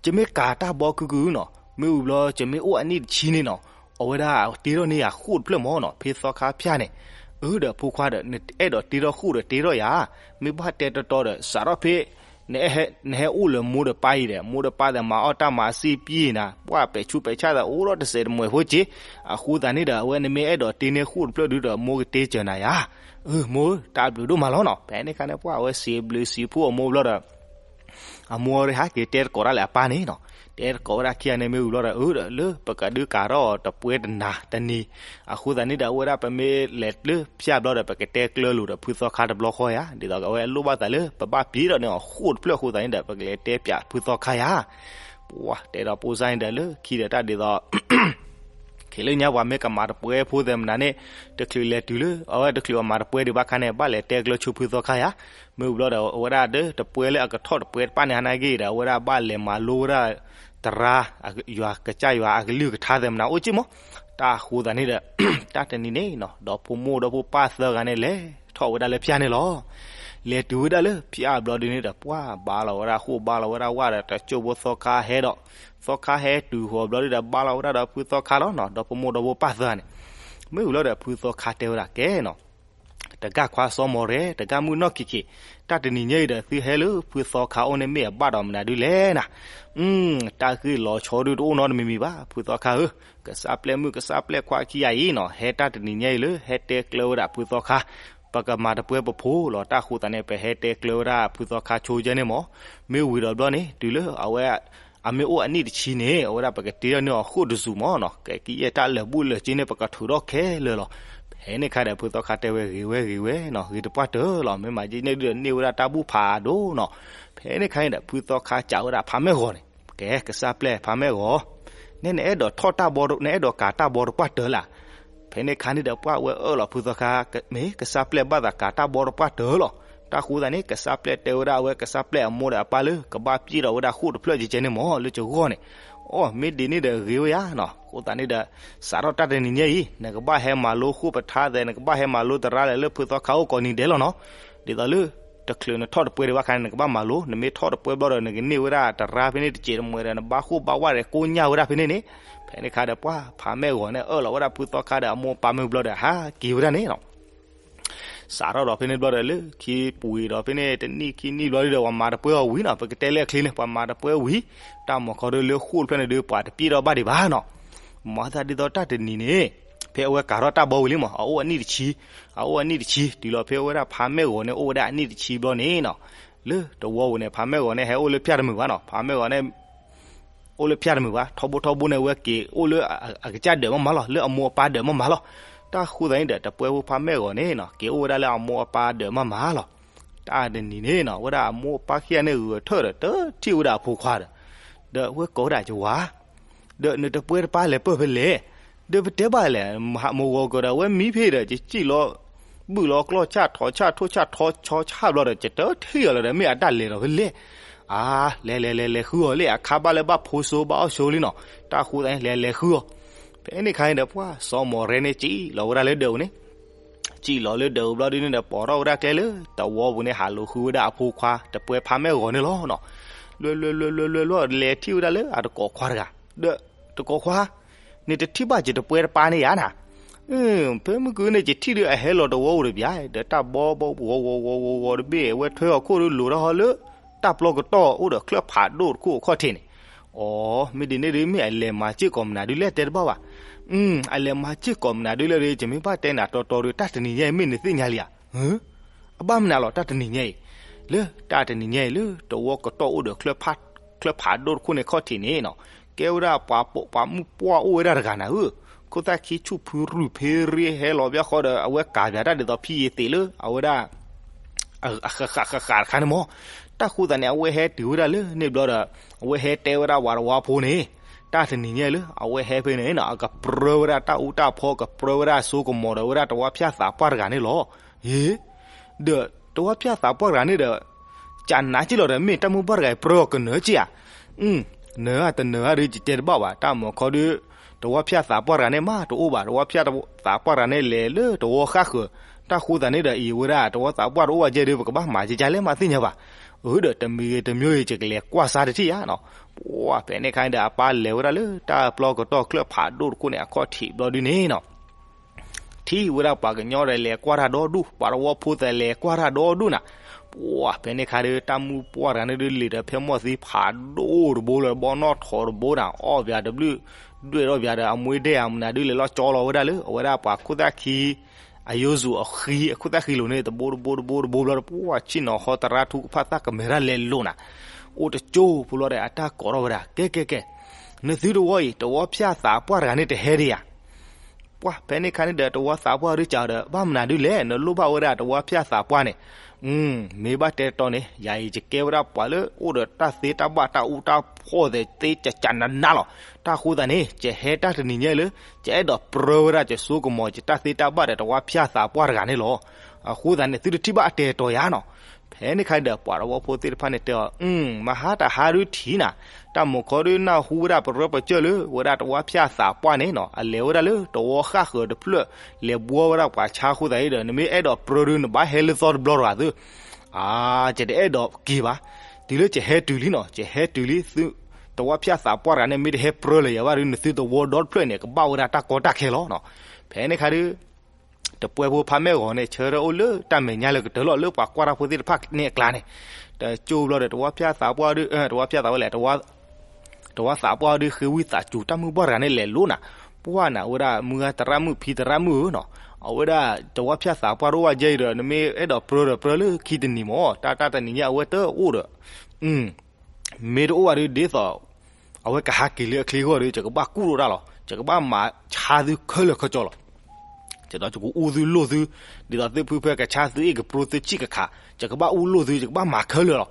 ယမ့ၢ်ကၤတၢ်ဘီကုၢ်ကုၢ်နီၤ မ့ၢ်ဝံၤဘျီ ယမ့ၢ်အိၣ်အနံၣ်တဆံန့ၣ်နီၤ အဝဲဒၣ်တ့ထီၣ်န့ၢ်ယၤဃိၣ်တဖျၢၣ်မၢ်နီၤ ဖဲသီခါဖၠၣ်န့ၣ်, အၢဒီးဖိခွါဒီး နအဲၣ်ဒိးတ့ထီၣ်ဃိၣ်ဒီးတ့ထီၣ်ယၤ, မ့ၢ်ဘၣ်တဲတီတီဒီး စးထီၣ်ဖဲ နဟဲအိၣ်လၢမိၢ်ဒီးပၢ်အံၤဒီး မိၢ်ဒီးပၢ်သ့ၣ်မၤအီၣ်တၢ်မၤစ့ပံနၤ ပှၢ်ပဲာ်ဆူးပဲာ်ဆၣ်သးအိၣ်ထီၣ်တစဲးတမှဲၤဖိက့, အဃိသတးန့ၣ်ဒီး အဝဲနမ့ၢ်အဲၣ်ဒိးတ့န့ၢ်ဃိၣ်တဖျၢၣ်ဒုဒီး မိၢ်ကတ့စၢၤနၤယၤ, အၢ မိၢ် တၢ်ဘျုးဒိၣ်မးလီၤနီၤ ဖဲန့ၣ်ခါန့ၣ် ပှၢ်အဝဲစံးဘျုးစံးဖှိၣ်အမိၢ်ဘျီဒီး အမိၢ်ဟဲက့ၤတဲတကိးတၢ်လၢအပၢ်န့ၣ်နီၤ, တဲတကိးဝဲဒၣ်ခံဂၤန့ၣ်မ့ၢ်ဝံၤဘျီဒီး အၢဒီး လၢပကဒုးကၤထီၣ်အီၤတပွဲတနၤတနံၤ, အဃိသတးန့ၣ်ဒီး အဝဲဒၣ်ပမ့ၢ်လဲၤလၢဖၠၣ်ဘျီဒီး ပကတဲကျၢၤလိာ်ဒီးဖုသီခါတဘျီဃီယၤ, ဒ်သိးအဝဲလိၣ်ဘၣ်သးလၢပဘၣ်ပျံၤဒီးန့ၢ်အီၤဃိၣ်တဖျၢၣ်အဃိသတးန့ၣ်ဒီး ပကလဲၤတဲပၠးဖုသီခါယၤ, ပှၤတဲဒီးဖိစါန့ၣ်ဒီးလၢခံဒီးတၢ်ဒ်သိး ခဲလၢညါပှၤမ့ၢ်ကမၤတပွဲဖိသဲးမနၤန့ၣ် တချုးလဲၤတုၤလၢ အဝဲတချုးအမၤတပွဲဒံးဘၣ်ခါန့ၣ် ဘၣ်လဲၤတဲကျၢၤဆိဖုသီခါယါ. မ့ၢ်ဝံၤဘျီဒီး အဝဲဒၣ်ဒီးတပွဲလၢအကထီၣ်တပွဲတဖၣ်န့ၣ် ဟါနၢ်က့ၤဒီး အဝဲဒၣ်ဘၣ်လဲၤမၤလိဝဲဒၣ် သရၣ် ယွၤကစၢ်ယွၤအကလုၢ်ကထါသဲးမနၤအိၣ်က့ၢ်မး. တၢ်ဃိသးန့ၣ်ဒီး တၢ်တနံၤန့ၣ်နီၤ ဒီဖိမိၢ်ဒီဖိပၢ်သၢဂၤန့ၣ် လဲၤထီၣ်ဝဲဒၣ်လၢဖၠၣ်န့ၣ်လီၤ. လဲၤတုၤဝဲဒၣ်လၢဖၠၣ်ဘျီဒုန့ၣ်ဒီး ပှၤဘါလီၤဝဲဒၣ်ဃိၣ်ဘါလီၤဝဲဒၣ်ဝၣ်ဒီး တစိၢ်ဖိသီခါဟဲဒီး သီခါဟဲတုၤဃီၤဘျီဒုဒီး ဘါလီၤဝဲဒၣ်ဒီးဖုသီခါလီၤနီၤ ဒီဖိမိၢ်ဒီဖိပၢ်သၢဂၤန့ၣ်. မ့ၢ်ဝံၤလီၤဒီးဖုသီခါတဲဝဲဒၣ်ကဲနီၤ တဂၤခွါစီၤမီၢ်ရဲ တဂၤမုၣ်နီၢ်ခံခံ, တၢ်တနံၤညါအံၤဒီး သုဟဲလၢဖုသီခါအိၣ်န့ၣ် မ့ၢ်အဘၣ်ဒီးမနုၤဒုလဲၣ်နၤ. တၢ်ဂ့ၢ်လီၤဆီဒုတအိၣ်နီတမံၤမံၤဘၣ် ဖုသီခါဧၢ, ကစၢ်ပျဲၢ်မုၣ်ကစၢ်ပျဲၢ်ခွါခံဂၤအံၤနီၤ ဟဲတၢ်တနံၤညါအံၤလၢ ဟဲတဲကျၢၤဝဲဒၣ်ဖုသီခါ, ပကမၤတပွဲပဖိလီၤ. တၢ်ဃိသးန့ၣ် ပဟဲတဲကျၢၤဝဲဒၣ်ဖုသီခါဆိကဲန့ၣ်မး, မ့ၢ်ဝံၤဒီးဘျီန့ၣ် တုၤလၢအဝဲ အမ့ၢ်အိၣ်အနံၣ်တဆံန့ၣ် အဝဲဒၣ်ပကတ့ထီၣ်န့ၢ်အီၤဃိၣ်တစူၤမးနီၤ, ကဲကယဲၢ်တၢ်လၢာ်ဘူၣ်လၢာ်စ့န့ၣ် ပကထုးထီၣ်ခဲလၢာ်လီၤ. ဖဲန့ၣ်ခါဒီး ဖုသီခါတဲဝဲဂ့ၤဝဲဂ့ၤဝဲနီၤ, ဂ့ၤတပှၢ်တၢၢ်လီၤ, မ့ၢ်မၤကန့ၣ်ဒုဒီးန့ၢ်ဝဲဒၣ်တၢ်ဘူၣ်ဖးဒိၣ်နီၤ. ဖဲန့ၣ်ခါန့ၣ်ဒီး ဖုသီခါစံးဝဲဒၣ်ဖါမဲၢ်ဂီၤန့ၣ်, ကဲကစၢ်ပျဲၢ်ဖါမဲၢ်ဂီၤ, နအဲၣ်ဒိးထီၣ်တၢ်ဘီ နအဲၣ်ဒိးကၤတၢ်ဘီတပှၢ်တၢၢ်လၢ ဖဲန့ၣ်ခါန့ၣ်ဒီး ပှၤဝဲအၢၣ်လီၤဖုသီခါ, မ့ၢ်ကစၢ်ပျဲၢ်ဘၣ်သးကၤတၢ်ဘီတပှၢ်တၢၢ်လီၤ. တၢ်ဃိသးန့ၣ် ကစၢ်ပျဲၢ်တဲဝဲဒၣ်အဝဲကစၢ်ပျဲၢ်အမိၢ်ဒီးအပၢ်လၢ ကဘၣ်ပျဲၢ်ဒီးဝဲဒၣ်ဃိၣ်တဖျၢၣ်ကဲကဲန့ၣ်မး လၢကဂီၢ်န့ၣ်. အိ မ့ၢ်ဒ်န့ၣ်ဒီးဂ့ၤဝဲယါနီၤ, အဃိသတးန့ၣ်ဒီး စးထီၣ်တၢ်တနံၤညါအံၤ နကဘၣ်ဟဲမၤလိဃိၣ်ပထါသဲး နကဘၣ်ဟဲမၤလိသရၣ်လဲၣ်လၢဖုသီခါအိၣ်ကိးနံၤဒဲးလီၤနီၤ. ဒ်သိးလၢ တချုးနထီၣ်တပွဲဒံးဘၣ်ခါန့ၣ် နကဘၣ်မၤလိ, နမ့ၢ်ထီၣ်တပွဲဘျီဒီး နကန့ၢ်ဝဲဒၣ်သရၣ်ဖဲန့ၣ်တစဲးတမှဲးဒီး နဘါဃိၣ်ဘါဝၣ်ဒီးကိညၢ်ဝဲဒၣ်ဖဲန့ၣ်န့ၣ်. ဖဲန့ၣ်ခါဒီး ပှၤဖါမဲၢ်ဂီၤန့ၣ် အၢၣ်လီၤဝဲဒၣ်ဖုသီခါဒီးအမိၢ်အပၢ်မ့ၢ်ဘျီဒီး ဟးက့ၤဝဲဒၣ်န့ၣ်နီၤ. စးထီၣ်ဒီးဖဲန့ၣ်ဘျီဒီး လၢခံပူၤဒီးဖဲန့ၣ် တနံၣ်ခံနံၣ်ဘျီဒီး ပှၤမၤတပွဲအီၤဝံၤနီၤ, ပကတဲလၢအချ့န့ၣ် ပှၤမၤတပွဲဝံၤ, တၢ်မၤခီဒုလၢဃိၣ်တဖျၢၣ်န့ၣ်ဒု ပှၤတပျဲၢ်ထီၣ်ဘၣ်ဒံးဘၣ်နီၤ. မၤသးဒ်သိးတၢ်တနံၤန့ၣ် ဖဲအဝဲကၤထီၣ်တၢ်ဘီဝံၤလံမး အအိၣ်အနံၣ်တဆံ, အအိၣ်အနံၣ်တဆံ တုၤလီၤဖဲအဝဲဒၣ်ဖါမဲၢ်ဂီၤန့ၣ် အိၣ်ဝဲဒၣ်အနံၣ်တဆံဘျီန့ၣ်နီၤ, လၢတဝီပူၤန့ၣ် ဖါမဲၢ်ဂီၤန့ၣ် ဟဲအိၣ်လၢဖၠၣ်တမုာ်ဘၣ်နီၤ, ဖါမဲၢ်ဂီၤန့ၣ် အိၣ်လၢဖၠၣ်တမုာ်ဘၣ်, ထီဘိထီဘိန့ၣ် အဝဲက့ၤအိၣ်လၢအကစၢ်ဒၢးမးမးလီၤ, လၢအမိၢ်အပၢ်ဒၢးမးမးလီၤ. တၢ်ဃိသတးန့ၣ်ဒီး တပွဲဖိဖါမဲၢ်ဂီၤန့ၣ်နီၤ က့ၤအိၣ်ဝဲဒၣ်လၢအမိၢ်အပၢ်ဒၢးမးမးလီၤ. တၢ်တနံၤန့ၣ်နီၤ ဝဲဒၣ်အမိၢ်အပၢ်ခံဂၤန့ၣ် ဂဲၤထၢၣ်ဒီး တထံၣ်ဝဲဒၣ်အဖိခွါဒီး, ဒီးအဝဲကိးဝဲဒၣ်ယဝၤ ဒီးနတပွဲတပၤလဲၤပၢၢ်ဖဲလဲၣ်, ဒီးပတဲဘၣ်လဲၣ်, မုၢ်ဂီၤကဒီး အဝဲမံဖဲဒီး ယစံၣ်လီၤ ဘုၣ်လီၤကျီၢ်ဆၣ် ထီးဆၣ်ထိၣ်ဆၣ်ထီဆီဆၣ်ဘျီဒီး ယတထံၣ်အီၤလၢၤဒီး မ့ၢ်အတၢ်လဲၤလီၤဖဲလဲၣ်. အါ လဲၤလဲၤလဲၤလဲၤဃုအီၤလၢ အခါဘၣ်လၢဘၣ်ဖိစိဘၣ်အီၣ်စိလံနီၤ. တၢ်ဃိသတးန့ၣ် လဲၤလဲၤဃုအီၤ. ဖဲန့ၣ်ခါန့ၣ်ဒီး ပှၤစီၤမီၢ်ရဲန့ၣ် စံၣ်လီၤဝဲဒၣ်လၢဒၢးပူၤန့ၣ် စံၣ်လီၤလၢဒၢးပူၤဘျီဒုန့ၣ်ဒီး ပိာ်ထီၣ်ဝဲဒၣ်ကျဲလၢတဝီပူၤန့ၣ် ဟးလိာ်ဃုဝဲဒၣ်အဖိခွါ တပွဲဖါမဲၢ်ဂီၤန့ၣ်လီၤနီၤ. လွဲလွဲလွဲလွဲလွဲလွဲ လဲၤထံၣ်ဝဲဒၣ်လၢအတကိးခွါတဂၤ, ဒီးတကိးခွါ, နတထံၣ်ဘၣ်ယတပွဲတပၤန့ၣ်ဧါနၤ. ဖဲမုၢ်ကနံၤန့ၣ် ယထံၣ်ဒီးအဟဲလီၤတဝီပူၤတဘျီ ဒီးတၢ်ဘီဘီဂီၤဂီၤဂီၤဂီၤဂီၤတဘ့ၣ် အဝဲထွဲအီၤခိၣ်ဒီးလိၤထီၣ်ဟီလၢ တၢ်ပျီကတီၢ်အိၣ်ဒီးချၢၣ်ဖးဒိၣ်တခိၣ်အခီၣ်ထံးန့ၣ်. အိ မ့ၢ်ဒ်န့ၣ်ဒီး မ့ၢ်အလဲၤမၤစ့ၢ်ကီးမနုၤဒုလဲၣ် တဲတဘၣ်ဘၣ်. အလဲၤမၤစ့ၢ်ကီးမနုၤဒုလဲၣ်ဒီး ယမ့ၢ်ဘၣ်တဲနၤတီတီဒီး တၢ်တနံၤညါအံၤ မ့ၢ်နသ့ၣ်ညါလံဧါ. အဘၣ်မနုၤလီၤ တၢ်တနံၤညါအံၤ, လၢတၢ်တနံၤညါအံၤလၢ တဝီကတီၢ်အိၣ်ဒီး ချၢၣ်ဖးဒိၣ်တခိၣ်န့ၣ်အခီၣ်ထံးန့ၣ်နီၤ, ကဲဝဲဒၣ်ပှၤပိာ်ပှၤမုၣ်ပှၢ်အိၣ်ဝဲဒၣ်တဂၤနၤဧၢ, ခိၣ်သၣ်ခံဆူၣ်ဖုရူၢ်ဖ့ရ့ဟဲလီၤဘၣ်ဃီဒီး အဝဲကၤပၠးတၢ်ဒ်သိးဖံယ့ၤသ့းလၢ အဝဲဒၣ် ဃးဃးဃးဃးတခါန့ၣ်မး. တၢ်ဃိသတးန့ၣ် အဝဲဟဲတုၤဝဲဒၣ်လၢန့ၣ်ဘျီဒီး အဝဲဟဲတဲဝဲဒၣ်ဝၤတဝီဖိန့ၣ်, တၢ်တနံၤညါအံၤလၢ အဝဲဟဲဖဲန့ၣ်နီၤ အကပြၢဝဲဒၣ်တၢ်အူတၢ်ဖီ ကပြၢဝဲဒၣ်စိကမီၤဒီးဝဲဒၣ်တဝီဖၠၣ်သးပှၢ်တဂၤန့ၣ်လီၤ. ဟ့ ဒီးတဝီဖၠၣ်သးပှၢ်တဂၤန့ၣ်ဒီး ကနၤက့ၢ်လီၤဒီး မ့ၢ်တၢ်မုၢ်ပှၢ်တဂၤအံၤပြၢအီၤကနၢၤက့ၢ်ဧါ. နၢၤဧါတနၢၤဧါဒီး ယတဲတဘၣ်ဘၣ်. တၢ်မၤခီဒီး တဝီဖၠၣ်သးပှၢ်တဂၤန့ၣ်မး တအိၣ်ဘၣ်. တဝီဖၠၣ်သးပှၢ်တဂၤန့ၣ် လဲၤလၢတဝီဃၣ်ဃၢၤ. တၢ်ဃိသတးန့ၣ်ဒီး အံၤဝဲဒၣ် တဝီသးပှၢ်တအိၣ်ဘၣ်ယဲဒီး ပကဘၣ်မၤကကလဲၣ်မးသ့ၣ်ညါဘၣ်. အၢ ဒီးတမံၤဂ့ၤတမံၤဂ့ၤ ယကလဲၤကွၢ်စါတထံၣ်ဧါနီၤ. ပှၢ်ဖဲန့ၣ်ခါန့ၣ်ဒီး အပၢ်လဲၤဝဲဒၣ်လၢတၢ်ပျီကတီၢ်ချၢၣ်ဖးဒိၣ်တခိၣ်န့ၣ် အခီၣ်ထံးဘျီဒုန့ၣ်နီၤ ထံၣ်ဝဲဒၣ်ပှၤကညီဒီးလဲၤကွၢ်တၢ်ဒီဒူၣ်, ပှၤတဝီဖိသးလဲၤကွၢ်တၢ်ဒီဒူၣ်နၤ. ပှၢ်ဖဲန့ၣ်ခါဒီး တၢ်မုၢ်ပှၢ်တဂၤန့ၣ်ဒီး လံာ်ဒီးဖဲမီၢ်သံဖးဒိၣ်တဘိလၢဘီနီၢ်ထိးတဘိနၤ, အီၣ်ပၠးတဘျုး ဒွဲၣ်ထီၣ်ပၠးဒီး အမွ့ဒဲၣ်အမနုၤဒုး လဲၤလီၤကၠီလီၤဝဲဒၣ်လၢ အဝဲဒၣ်ပှၤခိၣ်သၣ်ခံ အယိၤစူၤအဃံ အခိၣ်သၣ်ဃံလိၤန့ၣ် တဘိတဘိတဘိတဘိဘျီဒီး ပှၢ်ဆ့ၣ်နီၤဟီသရၣ်ထူကဖၣ်သၣ်ကမဲာ်တၢ်လဲၤလိာ်နၤ. အိၣ်တကၠိဖိလီၤဒီး အတၢ်ကိးထီၣ်ဝဲဒၣ် ကဲကဲကဲ, နသုတဝီအံၤ တဝီဖၠၣ်သးပှၢ်တဂၤန့ၣ်တဟဲဒံးဧါ. ပှၢ်ဖဲန့ၣ်ခါန့ၣ်ဒီး တဝီသးပှၢ်ဒုးစံးဒီး ဘၣ်မနုၤဒုးလဲၣ်, နလိၣ်ဘၣ်ဝဲဒၣ်တဝီဖၠၣ်သးပှၢ်န့ၣ်, မ့ၢ်ဘၣ်တဲတီန့ၣ် ယၤအံၤ ယကဲဝဲဒၣ်ပှၤလၢအိၣ်ဒီးတၢ်သ့တၢ်ဘၣ်တၢ်အူတၢ်ဖီၣ်သ့ၣ်သ့ကကနးနးလီၤ. တၢ်အဃိသတးန့ၣ် ယဟဲတၢ်တနံၤညါလၢ ယအဲၣ်ဒိးပြၢဝဲဒၣ်ယစိကမီၤ ယတၢ်သ့တၢ်ဘၣ်ဒီးတဝီဖၠၣ်သးပှၢ်တဂၤန့ၣ်လီၤ. အဃိသတးန့ၣ် သုတထံၣ်ဘၣ်အတဲာ်တီယၤနီၤ. ဖဲန့ၣ်ခါဒီး ပှၤတဝီဖိသ့ၣ်တဖၣ်န့ၣ်တဲအီၤ, မဟါတဟါဒုးထံၣ်နၤ, တၢ်မုၢ်ခီဒုးနၢ်ဟူဝဲဒၣ်ပရၢပကျၢၢ်လၢ ဝဲဒၣ်တဝီဖၠၣ်သးပှၢ်န့ၣ်နီၤ အလဲၤဝဲဒၣ်လၢတဝီဃၣ်ဃၢၤတဖျၢၣ် လဲၤဘှီဝဲဒၣ်ပှၤဆါအဃိသတးဒီး နမ့ၢ်အဲၣ်ဒိးပြၢဒုး နဘၣ်ဟဲလၢသီတဘျီတဂၤသု. အါ, ယတအဲၣ်ဒိးက့ၤဘၣ်. တုၤလၢယဟဲတုၤလံနီၤ, ယဟဲတုၤလံ, တဝီဖၠၣ်သးပှၢ်တဂၤန့ၣ် မ့ၢ်တဟဲပြၢလၢၤယၤဘၣ်ဒုး နသုတဝီဒီတဖျၢၣ်န့ၣ် ကဘၣ်ဝဲဒၣ်တၢ်ကီတၢ်ခဲလီၤ. ဖဲန့ၣ်ခါဒုး တပှဲဖိဖးမဲာ်ဂီၤန့ၣ် ဆၢထၢၣ်အိၣ်လၢတၢ်မဲာ်ညါလၢကတၢၢ်လီၤ လၢပှၤကွၢ်တၢ်ဖိသ့ၣ်တဖၣ်န့ၣ်အကျါန့ၣ်, တကၠိဘျီဒီး တဝီဖၠၣ်သးပှၢ်ဒုး, တဝီဖၠၣ်သးပှၢ်လဲၣ်, တဝီသးပှၢ်ဒုး ဃ့ဝံသးစူၤ တၢ်မုၢ်ပှၢ်တဂၤန့ၣ်လဲၤလိၤနၤ, ပှၢ်နၤဝဲဒၣ်မုၢ်ဂၤသရၣ်မုၣ်ဖံသရၣ်မုၣ်ဧၢနီၤ, အဝဲဒၣ်တဝီဖၠၣ်သးပှၢ်တအိၣ်ဘၣ်ယဲအံၤဒီး နမ့ၢ်အဲၣ်ဒိးပြၢဒီးပြၢလၢခံတနံၤမၢ်, တၢ်တၢ်တနံၤညါအဝဲတအိၣ်ဒီး မ့ၢ်တအိၣ်ဘၣ်ဒုးဒ်သိး အဝဲကဟးက့ၤလၢအချံအဂီၢ်ဒီး ယကဘၣ်ကူၣ်လိာ်တၢ်လီၤ, ယကဘၣ်မၤဆါသုခဲလၢာ်ခဲဆ့လီၤ. ယဒီးယကအူသုလိၢ်သု, ဒ်သိးသုဖုဖဲကဆါသုအ့ၣ်ကပြိ သုဆံၣ်ကခး, ယကဘၣ်အူလိၢ်သု, ယကဘၣ်မၤခဲလၢာ်လီၤ.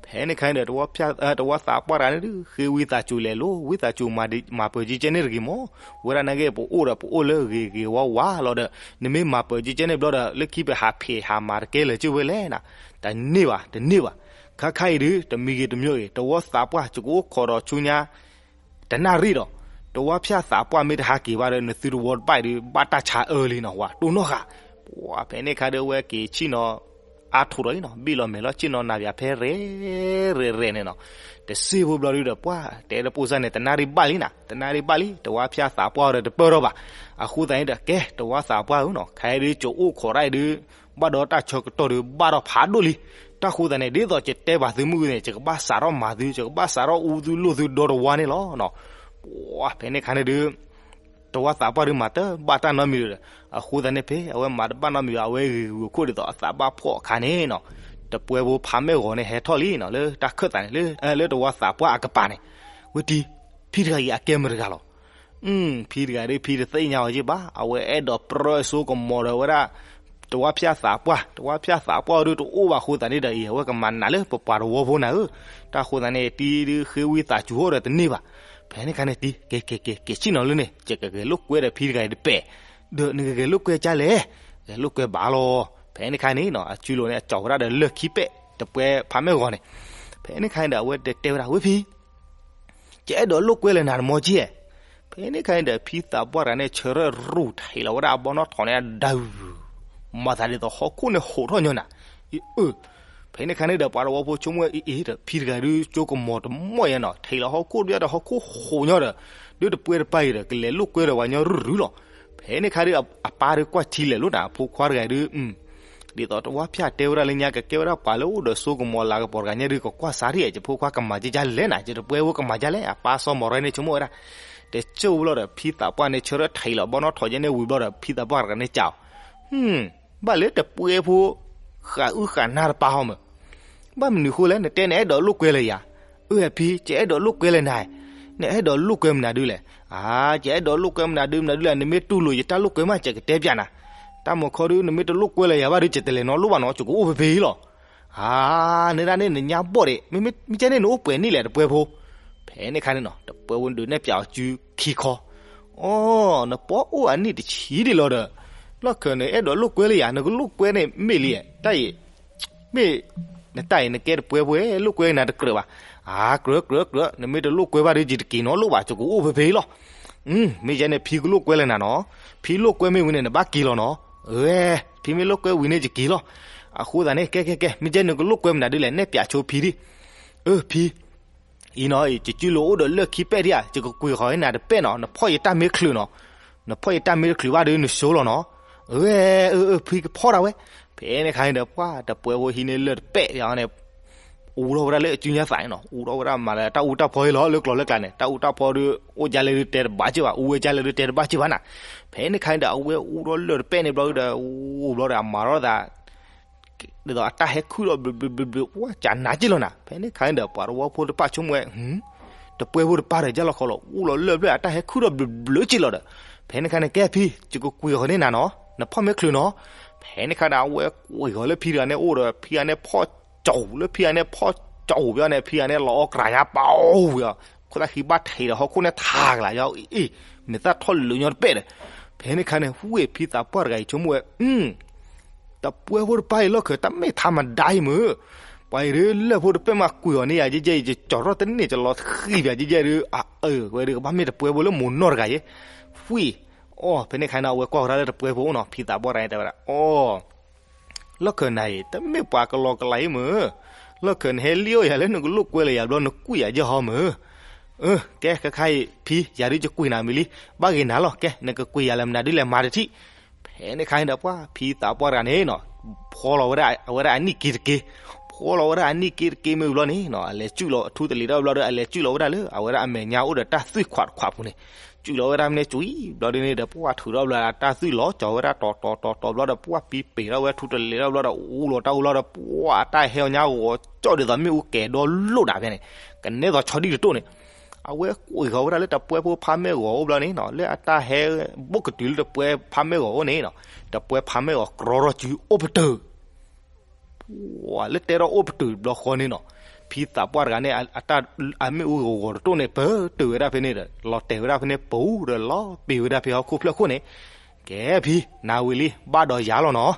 ဖဲန့ၣ်ခါန့ၣ်ဒီး တဝီသးပှၢ်တဂၤန့ၣ်ဒုး ဃ့ဝံသးစူၤလဲၤလိၤ, ဝံသးစူၤမၤပၢၤကကဲန့ၣ်တဂ့ၤမၢ်, ဝဲဒၣ်နာ်က့ ပအိၣ်ဒီးပအိၣ်လၢဂ့ၤဂ့ၤဝါဝါလီၤဒီး နမ့ၢ်မၤပၢၤကကဲန့ၣ်ဘျီဒီး လၢခံပဟးဖံးဟးမၤတကဲလၢၤကၢၢ်ဝဲလဲၣ်နၤ, တန့ၢ်ဘၣ်, တန့ၢ်ဘၣ်. ခါခါအံၤဒုး တမံၤဂ့ၤတမံၤဂ့ၤ တဝီသးပှၢ် ယကအိၣ်ခိးဒီးဆူညါ တနၣ်ရံၣ်ဒီး တဝီဖၠၣ်သးပှၢ်မ့ၢ်တဟးက့ၤဘၣ်ဒီး နသုတဝီတဘၣ်အံၤဒုး ဘၣ်တၢ်ဆါအၢလံနီၤ, ဝၤတိၢ်နီၣ်ဃာ်. ပှၢ်ဖဲန့ၣ်ခါဒုး အဝဲက့ၤဆ့ၣ်နီၤ အါထီၣ်ဒီးအံၤနီၤ, ဘ့ၣ်လီၤမဲာ်လီၤဆ့ၣ်နီၤ နၤဘၣ်ဖဲရဲၣ်ရဲၣ်ရဲၣ်န့ၣ်နီၤ, တစ့ဖိဘျီဒုးဒီး ပှၢ်တဲတပိၢ်စၢ်န့ၣ် တနၣ်ရံၣ်ဘၣ်လံနၤ, တနၣ်ရံၣ်ဘၣ်လံ, တဝီဖၠၣ်သးပှၢ်ဒီးတပၢၢ်ထီၣ်ဘၣ်. အဃိသတးန့ၣ်ဒီး ကဲ တဝီသးပှၢ်ဧၢနီၤ, ခဲအံၤဒုး ယအိၣ်ခိးတၢ်အံၤဒုး ဘၣ်ဒီးတၢ်ဆၢကတီၢ်ဒုး ဘၣ်ဒီးဖးဒိၣ်လံ. တၢ်ဃိသတးန့ၣ် ဒ်သိးယတဲဘၣ်သုမုၢ်ဂ့ၤန့ၣ် ယကဘၣ်စးထီၣ်မၤသု, ယကဘၣ်စးထီၣ်အူသုလိၢ်သုဒီတဝီန့ၣ်လီၤ. ပှၢ်ဖဲန့ၣ်ခါန့ၣ်ဒုး တဝီသးပှၢ်ဒုးမၤတဘၣ်တၢ်နီတမံၤဒီး, အဃိသတးန့ၣ် ဖဲအဝဲမၤတဘၣ်နီတမံၤဘၣ် အဝဲဂ့ၤဂ့ၤအခိၣ်ဒ်သိးအသးဘၣ်ဖှီၣ်အခါန့ၣ်နီၤ, တပှဲဖိဖးမဲာ်ဂီၤန့ၣ် ဟဲထီၣ်လံနီၤ, လၢတၢ်ခၢၣ်သးန့ၣ် လၢတဝီသးပှၢ်အကပၤန့ၣ်, ဝဲတံၤ ဖံတဂၤအံၤအကဲမတၤတဂၤလီၤ. ဖံတဂၤဒုး ဖံတသ့ၣ်ညါအီၤယ့ၢ်ဘၣ်, အဝဲအဲၣ်ဒိးပြၢအစိကမီၤဒီးဝဲဒၣ် တဝီဖၠၣ်သးပှၢ်, တဝီဖၠၣ်သးပှၢ်ဒုးတအိၣ်ဘၣ်အဃိသတးန့ၣ်ဒီးအံၤ အဝဲကမၤနးလၢပပှၤတဝီဖိနၤဧၢ. တၢ်ဃိသတးန့ၣ် တံၤဒုးဃ့ဝံသးစူၤအိၣ်ဒီးတန့ၢ်ဘၣ်. ဖဲန့ၣ်ခါန့ၣ် တံၤ က့ၤ က့ၤ က့ၤ က့ၤဆ့ၣ်နီၤလၢန့ၣ် ယကဂဲၤလိာ်ကွဲဒီးဖံတဂၤအံၤတပဲာ်, ဒီးနကဂဲၤလိာ်ကွဲကၢ်လဲၣ်, ဂဲၤလိာ်ကွဲဘၣ်လီၤ. ဖဲန့ၣ်ခါန့ၣ်နီၤ အစုလိၤန့ၣ် အကၠီၤဝဲဒၣ်ဒီးလၢၢ်ခံပဲာ် တပှဲဖးမဲာ်ဂီၤန့ၣ်. ဖဲန့ၣ်ခါန့ၣ်ဒီး အဝဲတဲတဲဝဲဒၣ် ဝဲဖံ ယအဲၣ်ဒိးလိာ်ကွဲလၢနၤတမီၤက့ၢ်. ဖဲန့ၣ်ခါန့ၣ်ဒီး ဖံသးပှၢ်တဂၤန့ၣ် ဆၢထၢၣ်ရူၢ်ထံးလီၤဝဲဒၣ်အဘီနီၣ်ထိးန့ၣ်အဒုး, မၤသးဒ်သိးဟီၣ်ခိၣ်န့ၣ်ဟူးထီၣ်ညီနၤ. အ့ၣ်, ဖဲန့ၣ်ခါန့ၣ်ဒီး ပှၤတဝီဖိဆိကမိၣ်အံၤအံၤဒီး ဖံတဂၤဒုးကၠိကမီၤတမီၢ်ယဲနီၤ, ထံးလီၤဟီၣ်ခိၣ်တဘျီဒီးဟီၣ်ခိၣ်ဟူးညီဒီး, ဒုးတပှဲတပၢ်အံၤဒီး ကလဲၤလိာ်ကွဲဒီးပှၤညီရုၢ်ရုၢ်လီၤ. ဖဲန့ၣ်ခါဒုး အပၢ်ဒုးကွၢ်ထံလဲၤလိာ်နၤ အဖိခွါတဂၤဒုး ဒ်သိးတဝီဖၠၣ်တဲဝဲဒၣ်လၢညါ ကကဲဝဲဒၣ်ပှၤလၢအိၣ်ဒီးစိကမီၤလၤကပီၤတဂၤညါဒုး ကကွၢ်စးထံၣ် ယဖိခွါကမၤကၢ်ကၢ်လဲၣ်နၤ, ယတပှဲဖိကမၤကၢ်လဲၣ်, အပၢ်စီၤမီၤရၢန့ၣ်ဆိကမိၣ်ဝဲဒၣ်. တကၠိဘျီဒီး ဖံသးပှၢ်န့ၣ် ဆၢထၢၣ်ထံးလီၤဘီနီၣ်ထိးယဲန့ၣ်ဝံၤဘျီဒီး ဖံသးပှၢ်တဂၤန့ၣ်စံးအီၤ, ဘၣ်လၢတပှဲဖိ ဃးအုၣ်ဃးနၢ်တပၢ်ဟီမၢ်, ဘၣ်မနုၤဃိလဲၣ် နတဲနအဲၣ်ဒိးလိာ်ကွဲလၢယၤ. အၢ ဖံ ယအဲၣ်ဒိးလိာ်ကွဲလၢနၤ, နအဲၣ်ဒိးလိာ်ကွဲမနုၤဒုလဲၣ်. အၢ ယအဲၣ်ဒိးလိာ်ကွဲမနုၤဒုမနုၤဒုလဲၣ်, နမ့ၢ်တူၢ်လိာ်ယတၢ်လိာ်ကွဲမး ယကတဲပျးနၤ. တၢ်မုၢ်ခီဒုး နမ့ၢ်တလိာ်ကွဲလၢယၤဘၣ်ဒုး ယတလဲၤနီတလိၣ်ဘၣ်နီၤ, ယကအိၣ်ဖဲဖဲအံၤလီၤ. အၢ နဒၣ်န့ၣ်နညါဘီၣ်ဒံး, မ့မ့ၢ်ကဲန့ၣ်နအိၣ်ပှဲၤနံၣ်လဲၣ်တပှဲဖိ. ဖဲန့ၣ်ခါန့ၣ်နီၤ တပှဲဖိဒုးနဲၣ်ပျးအီၤစုခံခီ, အိ နပှဲအိၣ်အနံၣ်တဆံဒံးလီၤဒီး, လီၢ်ခၢၣ်နအဲၣ်ဒိးလိာ်ကွဲလၢယၤ, နကလိာ်ကွဲန့ၣ်မ့ၢ်လံ, တၢ်အံၤ မ့ၢ် နတၢ်အံၤ နကဲတပှဲဖိ လိာ်ကွဲနၤတကြၢးဘၣ်. အၢ ကြၢးကြၢးကြၢး, နမ့ၢ်တလိာ်ကွဲဘၣ်ဒုး ယတက့ၤနီတလိၣ်ဘၣ်, ယကအိၣ်ဖဲဖဲအံၤလီၤ. မ့ၢ်ယဲန့ၣ် ဖံကလိာ်ကွဲလၢနၤနီၤ, ဖံလိာ်ကွဲမ့ၢ်ဝံၤန့ၣ် နဘၣ်က့ၤလီၤနီၤ. အၢ ဖံမ့ၢ်လိာ်ကွဲဝံၤန့ၣ် ယက့ၤလီၤ. အဃိသတးန့ၣ် ကဲကဲကဲ မ့ၢ်ယဲန့ၣ် နကလိာ်ကွဲမနုၤဒုလဲၣ် နဲၣ်ပျးဆိဖံဒံး. အၢ ဖံ အံၤနီၤ ယစုလိၤအိၣ်ဒီးလၢၢ်ခံပဲာ်ဒံးဧါ, ယကကွံာ်ဃီၤနၤတပဲာ်နီၤ, နဖီၣ်ယတၢ်မ့ၢ်တချုးနီၤ, နဖီၣ်ယတၢ်မ့ၢ်တချုးဘၣ်ဒီး နဆိလီၤနီၤ. အၢ အၢ အၢ ဖံကဖီၣ်ဒၣ်ဝဲ. ဖဲန့ၣ်ခါန့ၣ်ဒီး ပှၢ်တပှဲဖိဟံးန့ၢ်လၢၢ်တပဲာ်န့ၣ် အူထီၣ်ဝဲဒၣ်လၢအစုညါသးန့ၣ်နီၤ, အူထီၣ်ဝဲဒၣ်မၤလၢတၢ်အူတၢ်ဖီအံၤလီၤ, လၢကျိၤလၢကျါန့ၣ် တၢ်အူတၢ်ဖီဒုး အိၣ်ကၢ်လဲၣ်ဒုးတဲတဘၣ်က့ၢ်ဘၣ်, အူဝဲကၢ်လဲၣ်ဒုးတဲတဘၣ်က့ၢ်ဘၣ်နၤ. ဖဲန့ၣ်ခါန့ၣ်ဒီး အဝဲအူထီၣ်လၢၢ်တပဲာ်န့ၣ်ဘျီဒုး အူဘျီဒီးအမၤထီၣ်သး ဒ်သိးအတၢ်ဟဲခုၣ်ဒီးဘျုးဘျုးဘျုးဘျုး ဝဲကနးက့ၢ်လီၤနၤ. ဖဲန့ၣ်ခါန့ၣ်ဒီး ပှၤတဝီဖိတဖၣ်ဆိကမိၣ်ဝဲ တပှဲဖိတပၢ်ဒီး ယၢ်လီၤခီလီၤ အူလီၤလၢၢ်ဖျၢၣ် အတၢ်ဟဲခုၣ်ဒီးဘျုးဘျုးက့ၢ်လီၤဒီး ဖဲန့ၣ်ခါန့ၣ် ကဲဖံ ယကကွံာ်အီၤန့ၢ်နၤနီၤ, နဖီၣ်မ့ၢ်ချုးနီၤ. ဖဲန့ၣ်ခါဒီး အဝဲကွံာ်အီၤလၢဖံတဂၤန့ၣ်အိၣ်ဒီး ဖံတဂၤန့ၣ်ဖီၣ်ကၠိလၢဖံတဂၤန့ၣ်ဖီၣ်ကၠိဘၣ်န့ၣ် ဖံတဂၤန့ၣ်လီၤအီၣ်ကြၤယါပီဝံၤအီၤ, ခိၣ်သၣ်ဃံဘၣ်ထံးဒီးဟီၣ်ခိၣ်န့ၣ်ထးကလၤယါအံၤ, မ့ၢ်သၣ်ထီၣ်လၢာ်ညီတပဲၢ်ဒီး. ဖဲန့ၣ်ခါန့ၣ် ဝ့ၢ်ဖံသးပှၢ်တဂၤအံၤဆိကမိၣ်ဝဲ တပှဲဖိတပၢ်အံၤလီၢ်ခံ တၢ်မ့ၢ်ထါမဒါအံၤမုၢ်, ပှၤအံၤဒုးလၢၢ်ဖိတပဲၢ်မးကွံာ်အီၤန့ၢ်ယၤယဲယဲအံၤ ယကၠီၤထီၣ်တန့ၢ် ယလီၤဃံၤပၠးယဲယဲဒုး အအၢ ဝဲဒုးကဘၣ်မ့ၢ်တပှဲဖိလၢမိၢ်နီၢ်တဂၤယဲ, ဝ့ၢ်, အီ ဖဲန့ၣ်ခါန့ၣ် အဝဲကွၢ်ဃီၤတၢ်လၢတပှဲဖိအိၣ်နီၤ ဖံသးပှၢ်တဂၤန့ၣ်တဲဝဲဒၣ် အီ လီၢ်ခံနၤအံၤ တမ့ၢ်ပှၤကလီကလးအံၤမုၢ်, လီၢ်ခံနဟဲလံၣ်အိၣ်ယၤလၢ နကလိာ်ကွဲလၢယၤဘျီ နကွံာ်ယၤယဲဟီမုၢ်. ကဲ ခဲခါအံၤ ဖံ ယၤဒုးယကွံာ်နၤမံၤလံ, ဘၣ်ဂ့ၤနၤလီၤ, ကဲ နကကွံာ်ယၤလၢမနုၤဒုးလဲၤမၤတထံၣ်. ဖဲန့ၣ်ခါန့ၣ်ဒီး ပှၤဖံသးပှၢ်တဂၤန့ၣ်နီၤ ဖီလီၤဝဲဒၣ်အဝဲဒၣ်အနံၣ်က့တက့, ဖီလီၤဝဲဒၣ်အနံၣ်က့တက့မ့ၢ်ဘျီန့ၣ်နီၤ အလဲၤစုၣ်လီၤအထူတလံၤထီၣ်ဘျီဒီး အလဲၤစုၣ်လီၤဝဲဒၣ်လၢ အဝဲဒၣ်အမဲာ်ညါအိၣ်ဒီးတၢ်သွံၣ်ခွးတခွးပူၤန့ၣ်, စုၣ်လီၤဝဲဒၣ်မ့ၢ်န့ၣ်ကွံာ်ဘျီဒုးန့ၣ်ဒီး ပှၤထုးထီၣ်ဘျီဒီး အတၢ်သွံၣ်လီၤကၠီၤဝဲဒၣ်တီၤတီၤတီၤတီၤဘျီဒီး ပှၤဖံပ့ၤထီၣ်ဝဲထူတလံၤထီၣ်ဘျီဒီး အူလီၤတၢ်အူလီၤဒီး ပှၤအတၢ်ဟဲအီၤညါဂီၤကၠီၣ်ဒ်သိးမ့ၣ်အူကဲၤဒီလိၣ်ဒၣ်ဖဲန့ၣ်, ကနဲသိးဆီဒံၣ်တတိၢ်န့ၣ်, အဝဲကွံာ်ဃီၤဝဲဒၣ်လၢတပှဲဖိဖါမဲၢ်ဂီၤအိၣ်ဘျီန့ၣ်နီၤ လၢအတၢ်ဟဲဘိၣ်ကတုၤလၢတပှဲဖါမဲၢ်ဂီၤအိၣ်န့ၣ်နီၤ, တပှဲဖါမဲၢ်ဂီၤကြီထီၣ်စုအိၣ်ပတုာ် ပှၤလၢတဲထီၣ်အိၣ်ပတုာ်ဘျီဃီန့ၣ်နီၤ, ဖံသးပှၢ်တဂၤန့ၣ် အတၢ်အမ့ၣ်အူဂီၤဂီၤတတိၢ်န့ၣ် ပတုာ်ဝဲဒၣ်ဖဲန့ၣ်ဒီး လီၤတဲာ်ဝဲဒၣ်ဖဲန့ၣ်ပူၤဒီး လီၤပ့ၤဝဲဒၣ်ဖဲဟီၣ်ခိၣ်ဖျၢၣ်ခိၣ်န့ၣ်, ကဲဖံ နၤဝံၤလံ ဘၣ်ဒီးယၤလီၤနီၤ,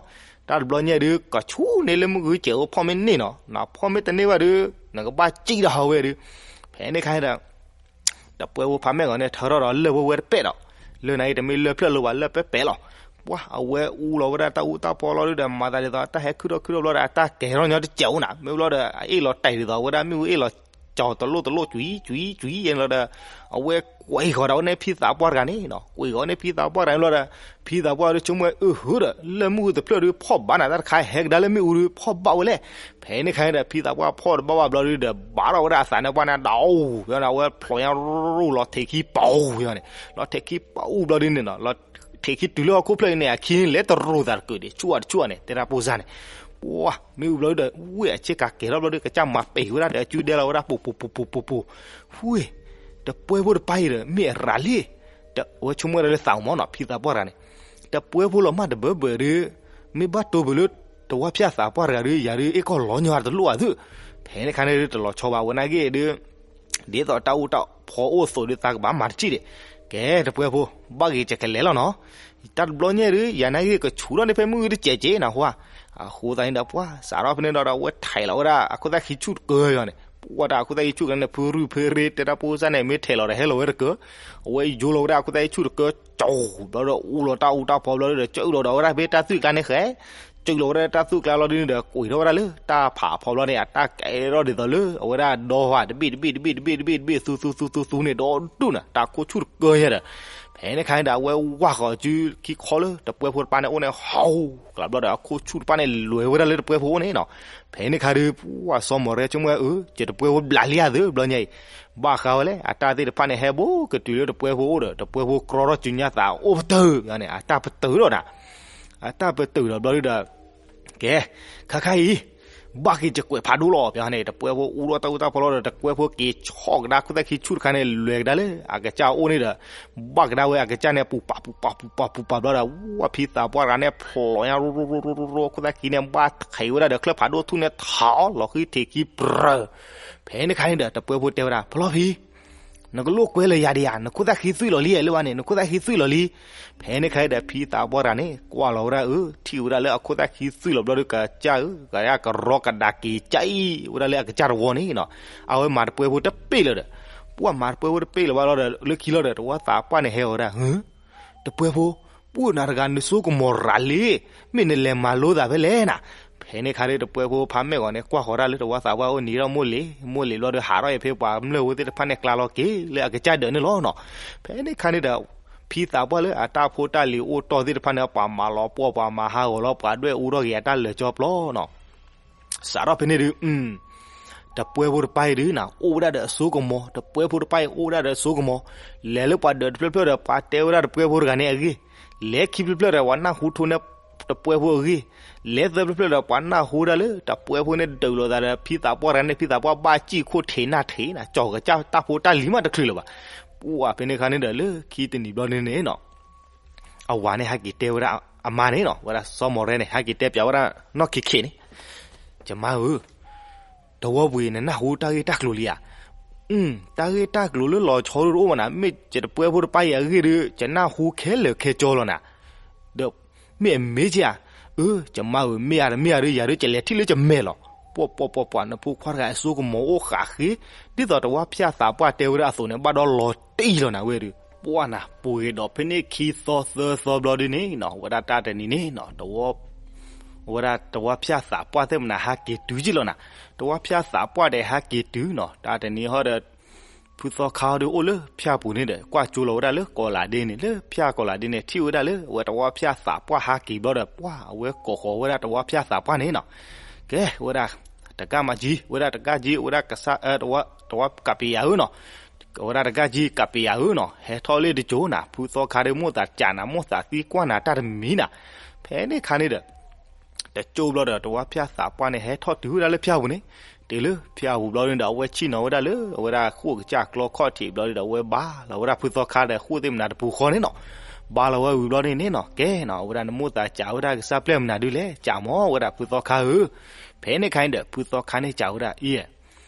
တၢ်တဘျီညါဒုး ကဆူၣ်န့ၢ်လၢမုၢ်ဂုၢ်စဲးအိၣ်ဖီၣ်မ့ၢ်န့ၢ်နီၤ, နဖီၣ်မ့ၢ်တန့ၢ်ဘၣ်ဒုး နကဘၣ်စံၣ်ဒီးဟီဝဲဒုး, ဖဲန့ၣ်ခါန့ၣ်ဒီး တပှဲဖိဖါမဲၢ်ဂီၤန့ၣ် ထၢထီၣ်ဒီးလၢၢ်ဖိဝဲတပဲာ်ဒီး, လၢၢ်န့ၣ်အံၤတမ့ၢ်လၢၢ်ဖျၢၣ်လၢၤဘၣ် လၢၢ်ပဲပဲလီၤ, ပှၤအဝဲအူလီၤဝဲဒၣ်တၢ်အူတၢ်ပီလီၤဒုးဒီး မၤသးဒ်သိး အတၢ်ဟဲခုၣ်ထီၣ်ခုၣ်ထီၣ်ဘျီဒီး အတၢ်ကဲၤထီၣ်ညီတစဲးအိၣ်နၤ မ့ၢ်ဘျီဒီး အအ့ၣ်လီၤတဲာ်ဒ်သိး အဝဲဒၣ်မ့ၣ်အူအ့ၣ်လီၤကၠီၤတလိၣ်တလိၣ်ကွံာ်ကွံာ်ကွံာ်ယဲန့ၣ်လီၤဒီး, အဝဲကွံာ်ဃီၤဒီးဝဲန့ၣ်ဖံသးပှၢ်တဂၤန့ၣ်နီၤ ကွံာ်ဃီၤန့ၣ်ဖံသးပှၢ်တဂၤန့ၣ်ဘျီဒီး, ဖံသးပှၢ်ဒုးဆိကမိၣ်ဝဲအၢဟုဒီး လၢၢ်မုၢ်ဂုၢ်တဖျၢၣ်ဒုးဖီၣ်ဘၣ်နၤ တၢ်တခါဟဲကဒါလၢမ့ၣ်အူဒုးဖီၣ်ဘၣ်ဝဲလဲၣ်, ဖဲန့ၣ်ခါန့ၣ်ဒီး ဖံသးပှၢ်ဖီၣ်တဘၣ်ဘၣ်ဘျီဒုးဒီး ဘၣ်ထီၣ်ဝဲဒၣ်အသးန့ၣ်ပှၢ်န့ၣ် ဒီးအူဝဲန့ၣ် အဝဲဖျိးညါရူၣ်ရူၣ်လီၤထံးခံပူၤယဲန့ၣ်, လီၤထံးခံပူၤဘျီဒုးန့ၣ်နီၤ လီၤထံးခံတုၤလၢဟီၣ်ခိၣ်ဖျၢၣ်န့ၣ် အခံန့ၣ်လဲၤတရူးသးတကုာ်ဒံး ဆူၣ်အတဆူၣ်န့ၣ် တဲတၢ်ပိၢ်စၢ်န့ၣ်, ပှၤမ့ၣ်အူဘျီဒုးဒီး ဝ့ၢ်အဆ့ကၤကဲၤထီၣ်ဘျီဒုး ကစၢ်မၤပဲာ်ဝဲဒၣ်ဒီး အစုဒဲလီၤဝဲဒၣ်ပူၤပူၤပူၤပူၤပူၤပူၤ, ဝ့ၢ် တပှဲဖိတပၢ်အံၤဒီး မ့ၢ်အရၤလံ, အဝဲဆိကမိၣ်ဝဲဒၣ်လၢသးအိၣ်မးနီၤ ဖံသးပှၢ်တဂၤန့ၣ်, တပှဲဖိလီၤမၢ်တဘၢဘၢဒုး, မ့ၢ်ဘၣ်တိၢ်ဘၢလၢ တဝၢ်ဖၠၣ်သးပှၢ်တဂၤဒုး ယၤဒုးအ့ၣ်ကီၢ်လီၤညီတလိၣ်အသုး, ဖဲန့ၣ်ခါန့ၣ်ဒုး တလီၤဆီဘၣ်ဝဲနာ်က့ဒုး ဒ်သိးတၢ်အူတၢ်ဖီအိၣ်အသိးဒုး သးကဘၣ်မၤတစံၣ်ဒံး, ကဲတပှဲဖိ ဘၣ်ဂ့ၤကကလဲၤလီၤနီၤ, တၢ်တဘျီညါဒုး ယၤနာ်က့ကဆူးထီၣ်န့ၢ်ဖဲမုၢ်ဂုၢ်တစဲးက့နၤဟါ, အဃိသတးန့ၣ်ဒီး ပှၤစးထီၣ်ဖဲန့ၣ်ဒီး အဝဲထဲးလီၤဝဲဒၣ်အခိၣ်သၣ်ခံဆူၣ်တကၢယီၤန့ၣ်, ပှၤတၢ်အခိၣ်သၣ်ခံဆူၣ်တကၢန့ၣ် ဖုရူၢ်ဖဲရ့ တဲတၢ်ပိၢ်စၢ်န့ၣ် မ့ၢ်ထဲးလီၤဒီးဟဲလီၤဝဲတကၢ, အဝဲယိလီၤဝဲဒၣ်အခိၣ်သၣ်ခံဆူၣ်တကၢကၠီၤဘျီဒီး အူလီၤတၢ်အူတၢ်ဖီဘျီဒီး ကၠီၣ်လီၤဒီးဝဲဒၣ်ဖဲတၢ်သွံၣ်ကျါန့ၣ်ဃဲ ကၠီၣ်လီၤဝဲဒၣ်တၢ်သွံၣ်ကျါလီၤဒုးန့ၣ်ဒီး ကွံာ်ထီၣ်ဝဲဒၣ်လၢတၢ်ဖးဖီဘျီန့ၣ် အတၢ်ကဲထီၣ်ဒ်သိးလၢအဝဲဒၣ်ဒီဖးတဘ့ၣ်တဘ့ၣ်တဘ့ၣ်တဘ့ၣ်တဘ့ၣ်တဘ့ၣ် သူသူသူသူသူန့ၣ် ဒီဒူၣ်န့ၣ် တၢ်အခိၣ်ဆူၣ်တကၢယဲဒီး, ဖဲန့ၣ်ခါန့ၣ်ဒီး အဝဲဝၢ်ဃီၤစုခံခီလၢ တပှဲဖိတပၢ်န့ၣ်အိၣ်န့ၣ် ဟီၣ်ကျးဘျီဒီး အခိၣ်ဆူၣ်တပၢ်န့ၣ် လဲၤဝဲဒၣ်လၢတပှဲဖိအိၣ်န့ၣ်နီၤ, ဖဲန့ၣ်ခါဒုး ပှၤစီၤမီၤရဲဆိကမိၣ်ဝဲအၢ ကတပှဲဖိဘျးလံဧါသုးဘျီညါအံၤ, ဘၣ်ဃးဝဲလဲၣ် အတၢ်သ့ၣ်တဖၣ်န့ၣ် ဟဲဘိကတုၤလၢတပှဲဖိအိၣ်ဒီး တပှဲဖိကြီထီၣ်စုညါသးအိၣ်ပတုာ်န့ၣ် အတၢ်ပတုာ်ဒီးနၤ, အတၢ်ပတုာ်ဒီးဘျီဒုးဒီး ကဲ, ခါခါအံၤ ဘၣ်က့ၤကကွဲးဖးဒိၣ်လီၤ ပှၤန့ၣ် တပှဲဖိအူထီၣ်တၢ်အူတၢ်ဖီလီၤဒီး တပှဲဖိက့ၤဆီၣ်ကဒါခိၣ်သၣ်ခံဆူၣ်တခါန့ၣ် လဲၤကဒါလၢအကစၢ်အိၣ်န့ၣ်ဒီး ဘၣ်ကဒါဝဲအကစၢ်န့ၣ် ပူၤပာ်ပူၤပာ်ပူၤပာ်ပူၤပာ်ဘျီဒီး ဝၢ်ဖံသးပှၢ်တဂၤန့ၣ် ဖျိးညါရိရိရိရိရိ ခိၣ်သၣ်ခံန့ၣ် ဘၣ်ထံးဝဲဒၣ်ဒီးချၢၣ်ဖးဒိၣ်ထူၣ်န့ၣ် ထီၣ်လီၤဃံထံးခံပြၢၤ, ဖဲန့ၣ်ခါန့ၣ်ဒီး တပှဲဖိတဲဝဲဒၣ် ဖျီဖံ နကလိာ်ကွဲလၢယၤဒံးဧါ, နခိၣ်သၣ်ခံသွံၣ်လီၤလံ လၢဘၣ်န့ၣ် နခိၣ်သၣ်ခံသွံၣ်လီၤလံ, ဖဲန့ၣ်ခါဒီး ဖံသးပှၢ်တဂၤန့ၣ် ကွၢ်လီၤဝဲဒၣ်အၢ ထံၣ်ဝဲဒၣ်လၢအခိၣ်သၣ်ခံသွံၣ်လီၤဘျီဒီး ကစၢ်ဧၢ ကရၢကဒါက့ၤကၢ်အံၤဝဲဒၣ်လၢအကစၢ်တဝီန့ၣ်နီၤ, အဝဲမၤတပှဲဖိတပ့ၢ်လၢၤဒီး ပှၤမၤတပှဲဖိတပ့ၢ်လၢၤဘၣ်လီၤဒီး လၢခံလီၤဒီး တဝၢ်သးပှၢ်န့ၣ်ဟဲအီၤဝဲဒၣ် တပှဲဖိ ပှၢ်နၤတဂၤနစိကမီၤရၤလံ, မ့ၢ်နလဲၤမၤလိသးဖဲလဲၣ်နၤ, ဖဲန့ၣ်ခါဒီး တပှဲဖိဖါမဲၢ်ဂီၤန့ၣ် ကွၢ်ဃီၤတၢ်လၢတဝၢ်သးပှၢ်အိၣ်နံၤထီၣ်မိၢ်လ့ၤ မိၢ်လ့ၤဘျီဒီး ဟးထီၣ်အံၤဖဲပှၤမျၢၢ်ဖိသ့ၣ်တဖၣ်န့ၣ် ကျါလီၤက့ၤလၢအကစၢ်ဒၢးန့ၣ်လီၤနီၤ, ဖဲန့ၣ်ခါန့ၣ်ဒီး ဖံသးပှၢ်လၢအတၢ်ဖိတၢ်လံၤအိၣ်တီၢ်သ့ၣ်တဖၣ်န့ၣ် ပှၤမၤလီၤပှီၢ်ပှၤမၤဟးဂီၤလီၤ ပှၤဒွဲၣ်အူထီၣ်က့ၤအတၢ်လၢာ်ကၠီပျီနီၤ စးထီၣ်ဖဲန့ၣ်ဒုး တပှဲဖိတပၢ်အံၤဒုးနၤ အိၣ်ဝဲဒၣ်ဒီးအစိကမီၤ, တပှဲဖိတပၢ်အံၤအိၣ်ဝဲဒၣ်ဒီးအစိကမီၤ, လဲၤလၢပှၤဒၢးတဖျၢၣ်ဖျၢၣ်ဒီး ပှၤတဲဝဲဒၣ်တပှဲဖိတဂၤန့ၣ်အဂ့ၢ်, လဲၤခံဖျၢၣ်ဖျၢၣ်ဒီး ပှၤနၢ်ဟူထိန့ၢ်တပှဲဖိအဂ့ၢ်, လဲၤသၢဖျၢၣ်ဖျၢၣ်ဒီး ပှၤနၢ်ဟူဒၣ်လၢ တပှဲဖိန့ၣ်ဒုးလိာ်သးဒီး ဖံသးပှၢ်တဂၤန့ၣ် ဖံသးပှၢ်ဘၣ်စံၣ်ခိၣ်ထံးနၢ်ထံးနၤ ကၠီၤကစၢ်တၢ်ဖိတၢ်လံၤမးတချုးလၢၤဘၣ်, ပှၢ်ဖဲန့ၣ်ခါန့ၣ်ဒီး လၢခံတနံၤဘျီန့ၣ်န့ၣ်နီၤ အဝၤန့ၣ်ဟဲက့ၤတဲဝဲဒၣ်အမါန့ၣ်နီၤ, ဝဲဒၣ်စီၤမီၢ်ရဲန့ၣ် ဟဲက့ၤတဲပၠးဝဲဒၣ်နီၢ်ခံခံန့ၣ်, ယမါဧၢ, တဝီပူၤအံၤ နနၢ်ဟူတၢ်ဂ့ၢ်တၢ်ကျိၤလံဧါ. တၢ်ဂ့ၢ်တၢ်ကျိၤလၢလီၤဆီဒုတအိၣ်ဘၣ်နၤ, မ့ၢ်ယတပှဲဖိတပၢ်အံၤအဂ့ၢ်ဒီး ယနၢ်ဟူခဲလၢာ်ခဲဆ့လီၤနၤ. ဒီးမ့ၢ်အမ့ၢ်ဧါ. အၢ ယမါဧၢ, မ့ၢ်ဧါတမ့ၢ်ဧါဒီး ယၤဒီးယလဲၤထံၣ်လၢယမဲာ်လီၤ. ပှၤပှၤပှၤပှၤ နဖိခွါတဂၤအစိကမီၤအိၣ်ဃးဃ့, ဒ်သိးတဝါဖၠၣ်သးပှၢ်တဲဝဲဒၣ်အသိးန့ၣ် ဘၣ်ဒီးလီၤတံၢ်လီၤနၤဝဲဒီး, ပှၢ်နၤ ပှ့ၤဒီးဖဲန့ၣ်ခံသီသၢသီဘျီဒ်န့ၣ်နီၤ, ဝဲဒၣ်တၢ်တနံၤန့ၣ်နီၤ, ဝဲဒၣ်တဝါဖၠၣ်သးပှၢ်သ့ၣ်မနၤဟးက့ၤတုၤက့လီၤနၤ, တဝါဖၠၣ်သးပှၢ်ဒီးဟဲက့ၤတုၤနီၤ, တၢ်တနံၤဟီဒီး ဖုသီခါဒီးအိၣ်လၢဖၠၣ်ပူၤန့ၣ်ဒီး ကွၢ်ကၠိလီၤဝဲဒၣ်လၢကီးလးဒ့န့ၣ်, လၢဖၠၣ်ကီးလးဒ့န့ၣ် ထံၣ်ဝဲဒၣ်လၢအဝဲတဝါဖၠၣ်သးပှၢ်ဟးက့ၤဘျီဒီး ပှၢ်အဝဲကိးဃီၤဝဲဒၣ်တဝါဖၠၣ်သးပှၢ်န့ၣ်နီၤ, ကဲဝဲဒၣ် တကၣ်မၤကၠံ, ဝဲဒၣ်တကၣ်ကၠံ, ဝဲဒၣ်ကစၢ် တဝါကးပံယၤဧၢနီၤ, ဝဲဒၣ်တကၣ်ကၠံကးပံယၤဧၢနီၤ, ဟဲထီၣ်လၢတကၠိနၤ, ဖုသီခါဒီးမိၣ်သးကးနၤ မိၣ်သးသံကွၢ်နၤတၢ်တမံၤနၤ, ဖဲန့ၣ်ခါန့ၣ်ဒီး တကၠိဘျီဒီး တဝါဖၠၣ်သးပှၢ်န့ၣ် ဟဲထီၣ်တုၤဝဲဒၣ်လၢဖၠၣ်ပူၤန့ၣ်, တုၤလၢဖၠၣ်ပူၤဘျီန့ၣ်ဒီး အဝဲဆ့ၣ်နီၤဝဲဒၣ်လၢ အဝဲဒၣ်ဃိၣ်ကစၢ်ကျီခီၣ်ထံးဘျီဒီး အဝဲဘါလီၤဝဲဒၣ်ဖုသီခါဒီးဃိၣ်သ့ၣ်မနၤတပူၤဃီန့ၣ်နီၤ, ဘါလီၤဝဲဝံၤဘျီန့ၣ်န့ၣ်နီၤ, ကဲနီၤ အဝဲဒၣ်နမိၣ်သးကးဝဲဒၣ်ကစၢ်ပျဲၢ်မနုၤဒုလဲၣ်, ကးမၢ်ဝဲဒၣ်ဖုသီခါဧၢ, ဖဲန့ၣ်ခါန့ၣ်ဒီး ဖုသီခါန့ၣ်ကးဝဲဒၣ်အံၤ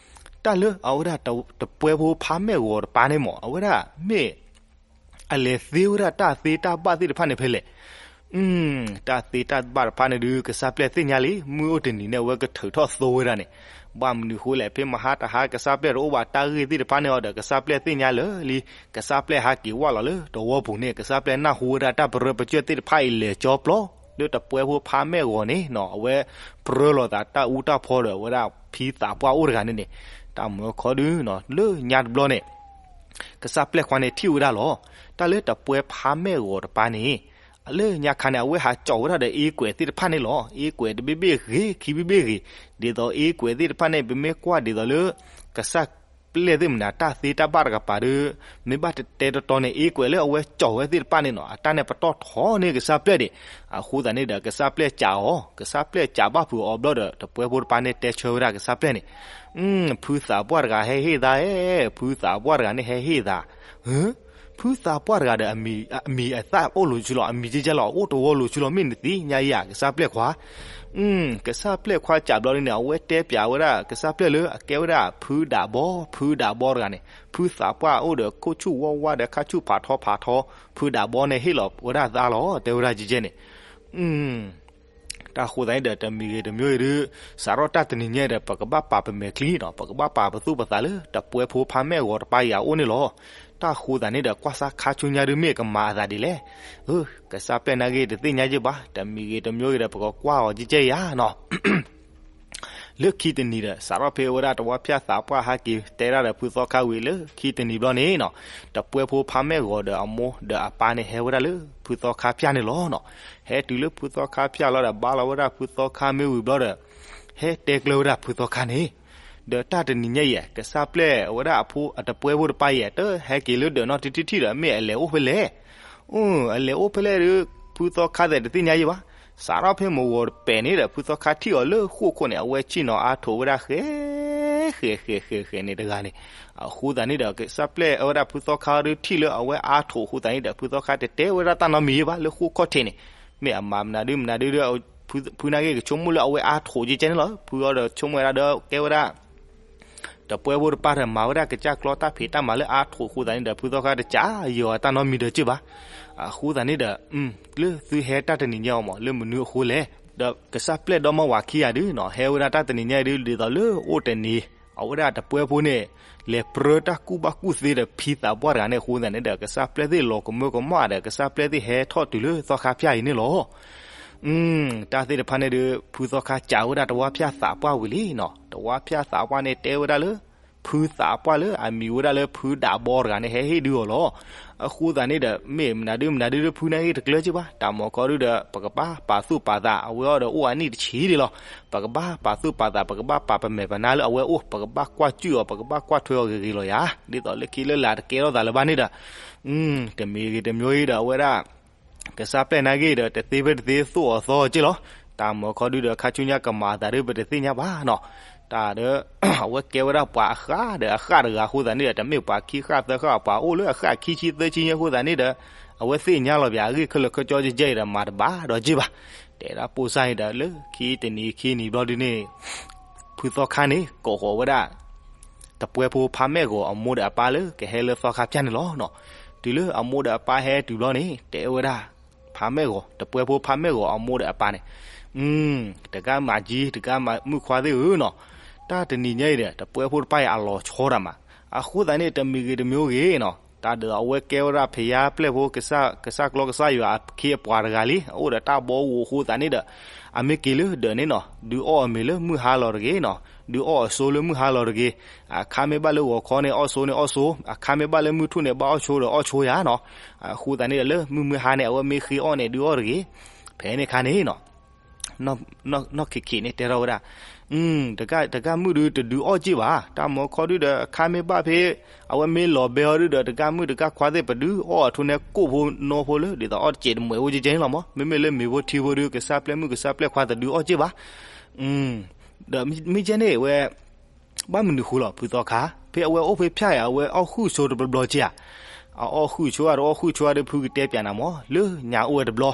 တၢ်လၢအဝဲဒၣ်တပှဲဖိဖါမဲာ်ဂီၤတပၢ်န့ၣ်မၢ် အဝဲဒၣ်မ့ၢ် အလဲၤသ့ဝဲဒၣ်တၢ်သ့တၢ်ဘၣ်သ့ၣ်တဖၣ်န့ၣ်ဖဲလဲၣ်. တၢ်သ့တၢ်ဘၣ်တဖၣ်န့ၣ်ဒုး ကစၢ်ပျဲၢ်သ့ၣ်ညါလံ, မုၢ်အိၣ်တနံၤန့ၣ် အဝဲကထုးထီၣ်သိဝဲဒၣ်န့ၣ်, ဘၣ်မနုၤဃိလဲၣ်, ဖဲမဟါတဟါ ကစၢ်ပျဲၢ်တအိၣ်ဘၣ်တၢ်ဂ့ၢ်သ့ၣ်တဖၣ်န့ၣ်အီၤဒီး ကစၢ်ပျဲၢ်သ့ၣ်ညါလၢာ်လံ, ကစၢ်ပျဲၢ်ဟးက့ၤဝဲလီၤလၢတဝီပူၤန့ၣ် ကစၢ်ပျဲၢ်နၢ်ဟူဝဲဒၣ်တၢ်ပရၢပကၠၢၢ်သ့ၣ်တဖၣ်အံၤလဲၤကၠီပျီ လၢတပှဲဖိဖါမဲာ်ဂီၤန့ၣ်နီၤ, အဝဲပြၢလီၤသးတၢ်အူတၢ်ဖီဒီး အဝဲဒၣ်ဖံသးပှၢ်အိၣ်တဂၤန့ၣ်န့ၣ်, တၢ်မၢခီဒုးနီၤ လၢညါတဘျီန့ၣ် ကစၢ်ပျဲၢ်ခွါန့ၣ်ထံၣ်ဝဲဒၣ်လီၤ. တၢ်လၢတပှဲဖါမဲာ်ဂီၤတပၢ်န့ၣ် လၢညါခါန့ၣ် အဝဲဟးကၠီာ်ဝဲဒၣ်ဒီးအ့ကွဲးသ့ၣ်တဖၣ်န့ၣ်လီၤ. အ့ကွဲးတဘ့ၣ်ဘ့ၣ်ဂ့ၤ ခံဘ့ၣ်ဘ့ၣ်ဂ့ၤ, ဒ်သိးအ့ကွဲးသ့ၣ်တဖၣ်န့ၣ် ပမ့ၢ်ကွၢ်ဒ်သိးလၢ ကစၢ်ပျဲၢ်သ့ၣ်မနၤတၢ်သ့တၢ်ဘၣ်တကပၤဒီး မ့ၢ်ဘၣ်တဲတဲတီတီန့ၣ် အ့ကွဲးလၢအဝဲကၠီာ်ဝဲသ့ၣ်တဖၣ်န့ၣ်နီၤ အတၢ်န့ၣ်ပတီၢ်ထီန့ၢ်ကစၢ်ပျဲၢ်ဒံး. အဃိသတးန့ၣ်ဒီး ကစၢ်ပျဲၢ်ကးအီၤ, ကစၢ်ပျဲၢ်ကးဘၣ်ဖုးအီၤဘျီဒီး တပှဲဖိတပၢ်န့ၣ်တဲဆၢဝဲဒၣ်ကစၢ်ပျဲၢ်န့ၣ်, ဖုသးပှၢ်တဂၤဟဲဟ့ၣ်သးဧၢ, ဖုသးပှၢ်တဂၤန့ၣ်ဟဲဟ့ၣ်သး ဖုသးပှၢ်တဂၤဒီး အမံၤအသၣ်အိၣ်လိၤဆူလီၤ, အမံၤကဲကဲလီၤ အအိၣ်တဝီလိၤဆူလီၤ မ့ၢ်နသ့ၣ်ညါယၤ ကစၢ်ပျဲၢ်ခွါ. ကစၢ်ပျဲၢ်ခွါကးဘျီန့ၣ် အဝဲတဲပၠးဝဲဒၣ် ကစၢ်ပျဲၢ်လၢအကဲဝဲဒၣ် ဖုဒးဘီ, ဖုဒးဘီတဂၤန့ၣ် ဖုသးပှၢ်အိၣ်ဒီးခိၣ်ဆူၣ်ဝါဝါဒီးခါဆူၣ်ဖးထီဖးထီ, ဖုဒးဘီန့ၣ်ဟ့ၣ်လီၤဝဲဒၣ်သးလီၤ တဲဝဲဒၣ်ကဲကဲန့ၣ် တၢ်ဃိသတးန့ၣ်ဒီး တမံၤဂ့ၤတမံၤဂ့ၤဒုး စးထီၣ်တၢ်တနံၤညါဒီး ပကဘၣ်ပာ်ပမဲာ်ချံနီၤ, ပကဘၣ်ပာ်ပသူၣ်ပသးလၢ တပှဲဖိဖါမဲာ်ဂီၤတပၢ်အံၤအအိၣ်န့ၣ်လီၤ. တၢ်ဃိသတးန့ၣ်ဒီး ကွၢ်စၢ်ခါဆူညါဒုး မ့ၢ်ကမၤအသးဒ်လဲၣ်. အၢ ကစၢ်ပျဲၢ်နာ်က့တသ့ၣ်ညါယဲၢ်ဘၣ်, တမံၤဂ့ၤတမံၤဂ့ၤဒီး ပကကွၢ်အီၤကဲကဲယၤနီၤ လၢခံတနံၤဒီး စးထီၣ်ဖဲဝဲဒၣ်တဝါဖၠၣ်သးပှၢ်ဟဲက့ၤတဲဒၣ်ဒီး ဖုသီခါဝံၤလၢခံတနံၤဘျီန့ၣ်နီၤ, တပှဲဖိဖါမဲာ်ဂီၤဒီးအမိၢ်ဒီးအပၢ်န့ၣ် ဟဲဝဲဒၣ်လၢဖုသီခါဖၠၣ်န့ၣ်လီၤနီၤ. ဟဲတုၤလၢဖုသီခါဖၠၣ်လီၤဒီး ဘါလီၤဝဲဒၣ်ဖုသီခါမ့ၢ်ဝံၤဘျီဒီး ဟဲတဲကျၢၤဝဲဒၣ်ဖုသီခါန့ၣ်, ဒီးတၢ်တနံၤညါအံၤ ကစၢ်ပျဲၢ်ဝဲဒၣ်အဖိအတပှဲဖိတပၢ်အံၤ တဟဲက့ၤလၢဒၢးနီတထံၣ်ဒီး မ့ၢ်အလဲၤအိၣ်ဖဲလဲၣ်. အလဲၤအိၣ်ဖဲလဲၣ်ဒီး ဖုသီခါသဲးတသ့ၣ်ညါယဲၢ်ဘၣ်. စးထီၣ်ဖဲမုၢ်ဂီၤတပဲာ်န့ၣ်ဒီး ဖုသီခါထံၣ်အီၤလၢဃိၣ်ခိၣ်န့ၣ် အဝဲဆ့ၣ်နီၤအါထိးဝဲဒၣ်ဃဲ ဃဲ ဃဲ ဃဲ ဃဲန့ၣ်တဂၤန့ၣ်, အဃိသတးန့ၣ်ဒီး ကစၢ်ပျဲၢ်ဝဲဒၣ်ဖုသီခါဒီးထံၣ်လၢအဝဲအါထိးအဃိသတးန့ၣ်ဒီး ဖုသီခါတတဲဝဲဒၣ်တၢ်နီတမံၤယဲၢ်ဘၣ် လၢဃိၣ်ခီၣ်ထံးန့ၣ်, မ့ၢ်အမၤမနုၤဒုးမနုၤဒုးဒီး ဖုနာ်က့ကဆိကမိၣ်လၢအဝဲအါထိးကဲကဲန့ၣ်လီၤ. ဖုအီၤဒီးဆိကမိၣ်ဝဲဒၣ်ဒီးကဲဝဲဒၣ် တပှဲဖိတပၢ်ဒီးမၤဝဲဒၣ်ကစၢ်ကျီတၢ်ဖံးတၢ်မၤလၢအါထိးအဃိသတးန့ၣ်ဒီး ဖုသီခါတစံးယီၤအတၢ်နီတမံၤဒီးက့ၢ်ဘၣ်. အဃိသတးန့ၣ်ဒီး လၢသုဟဲတၢ်တနံၤညါအံၤမး လၢမနုၤအဃိလဲၣ်. ဒီးကစၢ်ပျဲၢ်ဒီမါဝၤခံဂၤဒုးနီၤ ဟဲဝဲဒၣ်တၢ်တနံၤညါအံၤဒုး ဒ်သိးလၢအိၣ်တနံၤ အဝဲဒၣ်တပှဲဖိန့ၣ် လဲၤပြၢတၢ်ကူၣ်ဘၣ်ကူၣ်သ့ဒီးဖံသးပှၢ်တဂၤန့ၣ်အဃိသတးန့ၣ်ဒီး ကစၢ်ပျဲၢ်သ့ၣ်လီၤကမၢကမၣ်ဒီး ကစၢ်ပျဲၢ်သ့ၣ်ဟဲထီၣ်တုၤလၢသီခါဖၠၣ်အံၤန့ၣ်လီၤ. တၢ်သ့ၣ်တဖၣ်န့ၣ်ဒီး ဖုသီခါစံးဝဲဒၣ်တဝါဖၠၣ်သးပှၢ်ဝံၤလံနီၤ. တဝါဖၠၣ်သးပှၢ်န့ၣ်တဲဝဲဒၣ်လၢ ဖုသးပှၢ်လၢအမံၤဝဲဒၣ်လၢဖုဒးဘီတဂၤန့ၣ် ဟဲဟ့ၣ်ဒုးအီၤလီၤ. အဃိသတးန့ၣ်ဒီး မ့ၢ်မနုၤဒုးမနုၤဒုး ဖုနာ်က့တကျၢၤက့ၢ်ဘၣ်. တၢ်မၤခီဒုးဒီး ပကဘၣ်ပာ်သူၣ်ပာ်သး အဝဲအီၤဒီးအိၣ်အနံၣ်တဆံဒံးလီၤ. ပကဘၣ်ပာ်သူၣ်ပာ်သး ပကဘၣ်ပာ်ပမဲာ်ပနါလၢအဝဲအိၣ် ပကဘၣ်ကွၢ်စူၣ်အီၤ ပကဘၣ်ကွၢ်ထွဲအီၤဂ့ၤဂ့ၤလီၤယၤ. ဒ်သိးလၢခံလၢလာ်တကဲထီၣ်သးလၢၤဘၣ်န့ၣ်ဒီး တမံၤဂ့ၤတမံၤဂ့ၤဒီး အဝဲဒၣ် ကစၢ်ပျဲၢ်နာ်က့ဒီး တသ့ဖဲတသ့သိၣ်အီၤသီအီၤက့ၢ်လီၤ. တၢ်မၤခီဒုးဒီး ခါဆူညါကမၤအသးဒုး ပတသ့ၣ်ညါဘၣ်နီၤ. တၢ်ဒီး အဝဲကဲဝဲဒၣ်ပှၤအဃၣ်ဒီးအဃၣ်တဂၤအဃိသတးန့ၣ်ဒီး တမ့ၢ်ပှၤခံဃၣ်သၢဃၣ် ပှၤအိၣ်လၢအဃၣ်ခံဆံသၢဆံညါအဃိသတးန့ၣ်ဒီး အဝဲသ့ၣ်ညါလီၤပၠး အဂ့ၢ်ခဲလၢာ်ခဲဆ့ကဲကဲအံၤဒီး မၤတဘၣ်ဒီးက့ၢ်ဘၣ်. တဲဒၣ်ပိၢ်စၢ်အံၤဒီး လၢခံတနံၤခံနံၤဘျီဒုန့ၣ် ဖုသီခါန့ၣ် ကိးဃီၤဝဲဒၣ် တပှဲဖိဖါမဲာ်ဂီၤအမိၢ်ဒီးအပၢ်လၢကဟဲလၢသီခါဖၠၣ်န့ၣ်လီၤ. တုၤလၢအမိၢ်ဒီးအပၢ်ဟဲတုၤဘျီန့ၣ် တဲဝဲဒၣ် ဖါမဲာ်ဂီၤ, တပှဲဖိဖါမဲာ်ဂီၤအမိၢ်ဒီးအပၢ်န့ၣ်, တဂၤမၤကံ တဂၤမုၣ်ခွါသ့ၣ်ဧၢနီၤ, တၢ်တနံၤညါအံၤဒီး တပှဲဖိတဖၣ်အံၤအလီၤဆီဒၣ်မး, အဃိသတးန့ၣ် တမံၤဂ့ၤတမံၤဂ့ၤနီၤ, တၢ်ဒ်သိးအဝဲကဲဝဲဒၣ် ဖယါပျဲၢ်ဖိ ကစၢ်ကျီကစၢ်ယွၤအခ့အပှၤတဂၤလံ, အအိၣ်ဒီးတၢ်ဘီဂိၢ်အဃိသတးန့ၣ်ဒီး အမ့ၢ်က့ၤလၢဒၢးန့ၣ်နီၤ, ဒုးအီၣ်အမ့ၤလၢမုၢ်ဟါလီၤတဂ့ၤနီၤ, ဒုးအီၣ်အစိလၢမုၢ်ဟါလီၤတဂ့ၤ, အခါမ့ၢ်ဘၣ်လၢဂီၤခီန့ၣ် အီၣ်စိန့ၣ်အီၣ်စိ, အခါမ့ၢ်ဘၣ်လၢမုၢ်ထူၣ်န့ၣ် ဘၣ်အီၣ်ဆိဒီးအီၣ်ဆိယၤနီၤ, အဃိသတးန့ၣ်ဒီး လၢမုၢ်မုၢ်ဟါန့ၣ် အဝဲမ့ၢ်ဃ့အီၣ်န့ၣ် ဒုးအီၣ်တဂ့ၤ, ဖဲန့ၣ်ခါန့ၣ်နီၤ နီၢ်ခံခံန့ၣ်တဲထီၣ်ဝဲဒၣ်, တဂၤမုၣ်ဒုးတဒုးအီၣ်က့ၢ်ဘၣ်, တၢ်မီခီဒုးဒီး အခါမ့ၢ်ဘၣ်ဖဲ အဝဲမ့ၢ်လီၤဘဲအီၤဒုးဒီး တဂၤမုၣ်တဂၤခွါသ့ၣ် ပဒုးအီၣ်အထူန့ၣ်ကိၣ်ဖိနီဖိလၢ ဒ်သိးအီၣ်တစဲးတမှဲးအိၣ်ကဲကဲန့ၣ်လီၤမး, မ့မ့ၢ်လၢမ့ၤဖိထံဖိဒုး ကစၢ်ပျဲၢ်မုၣ်ကစၢ်ပျဲၢ်ခွါတဒုးအီၣ်က့ၢ်ဘၣ် ဒီးမ့ၢ်ကဲန့ၣ်ဝဲ ဘၣ်မနုၤဃိလီၤ ဖုသီခါ, ဖဲအဝဲအိၣ်ဖဲဖၠၣ်အံၤ အဝဲအီၣ်ဃုာ်ဆိတဘျီဘျီက့ၢ်ဧါ, အအီၣ်ဃုာ်ဆိဧါ တအီၣ်ဃုာ်ဆိဧါဒီး ဖုကတဲပၠးနၤမး, လၢညါအိၣ်ဝဲတဘျီ,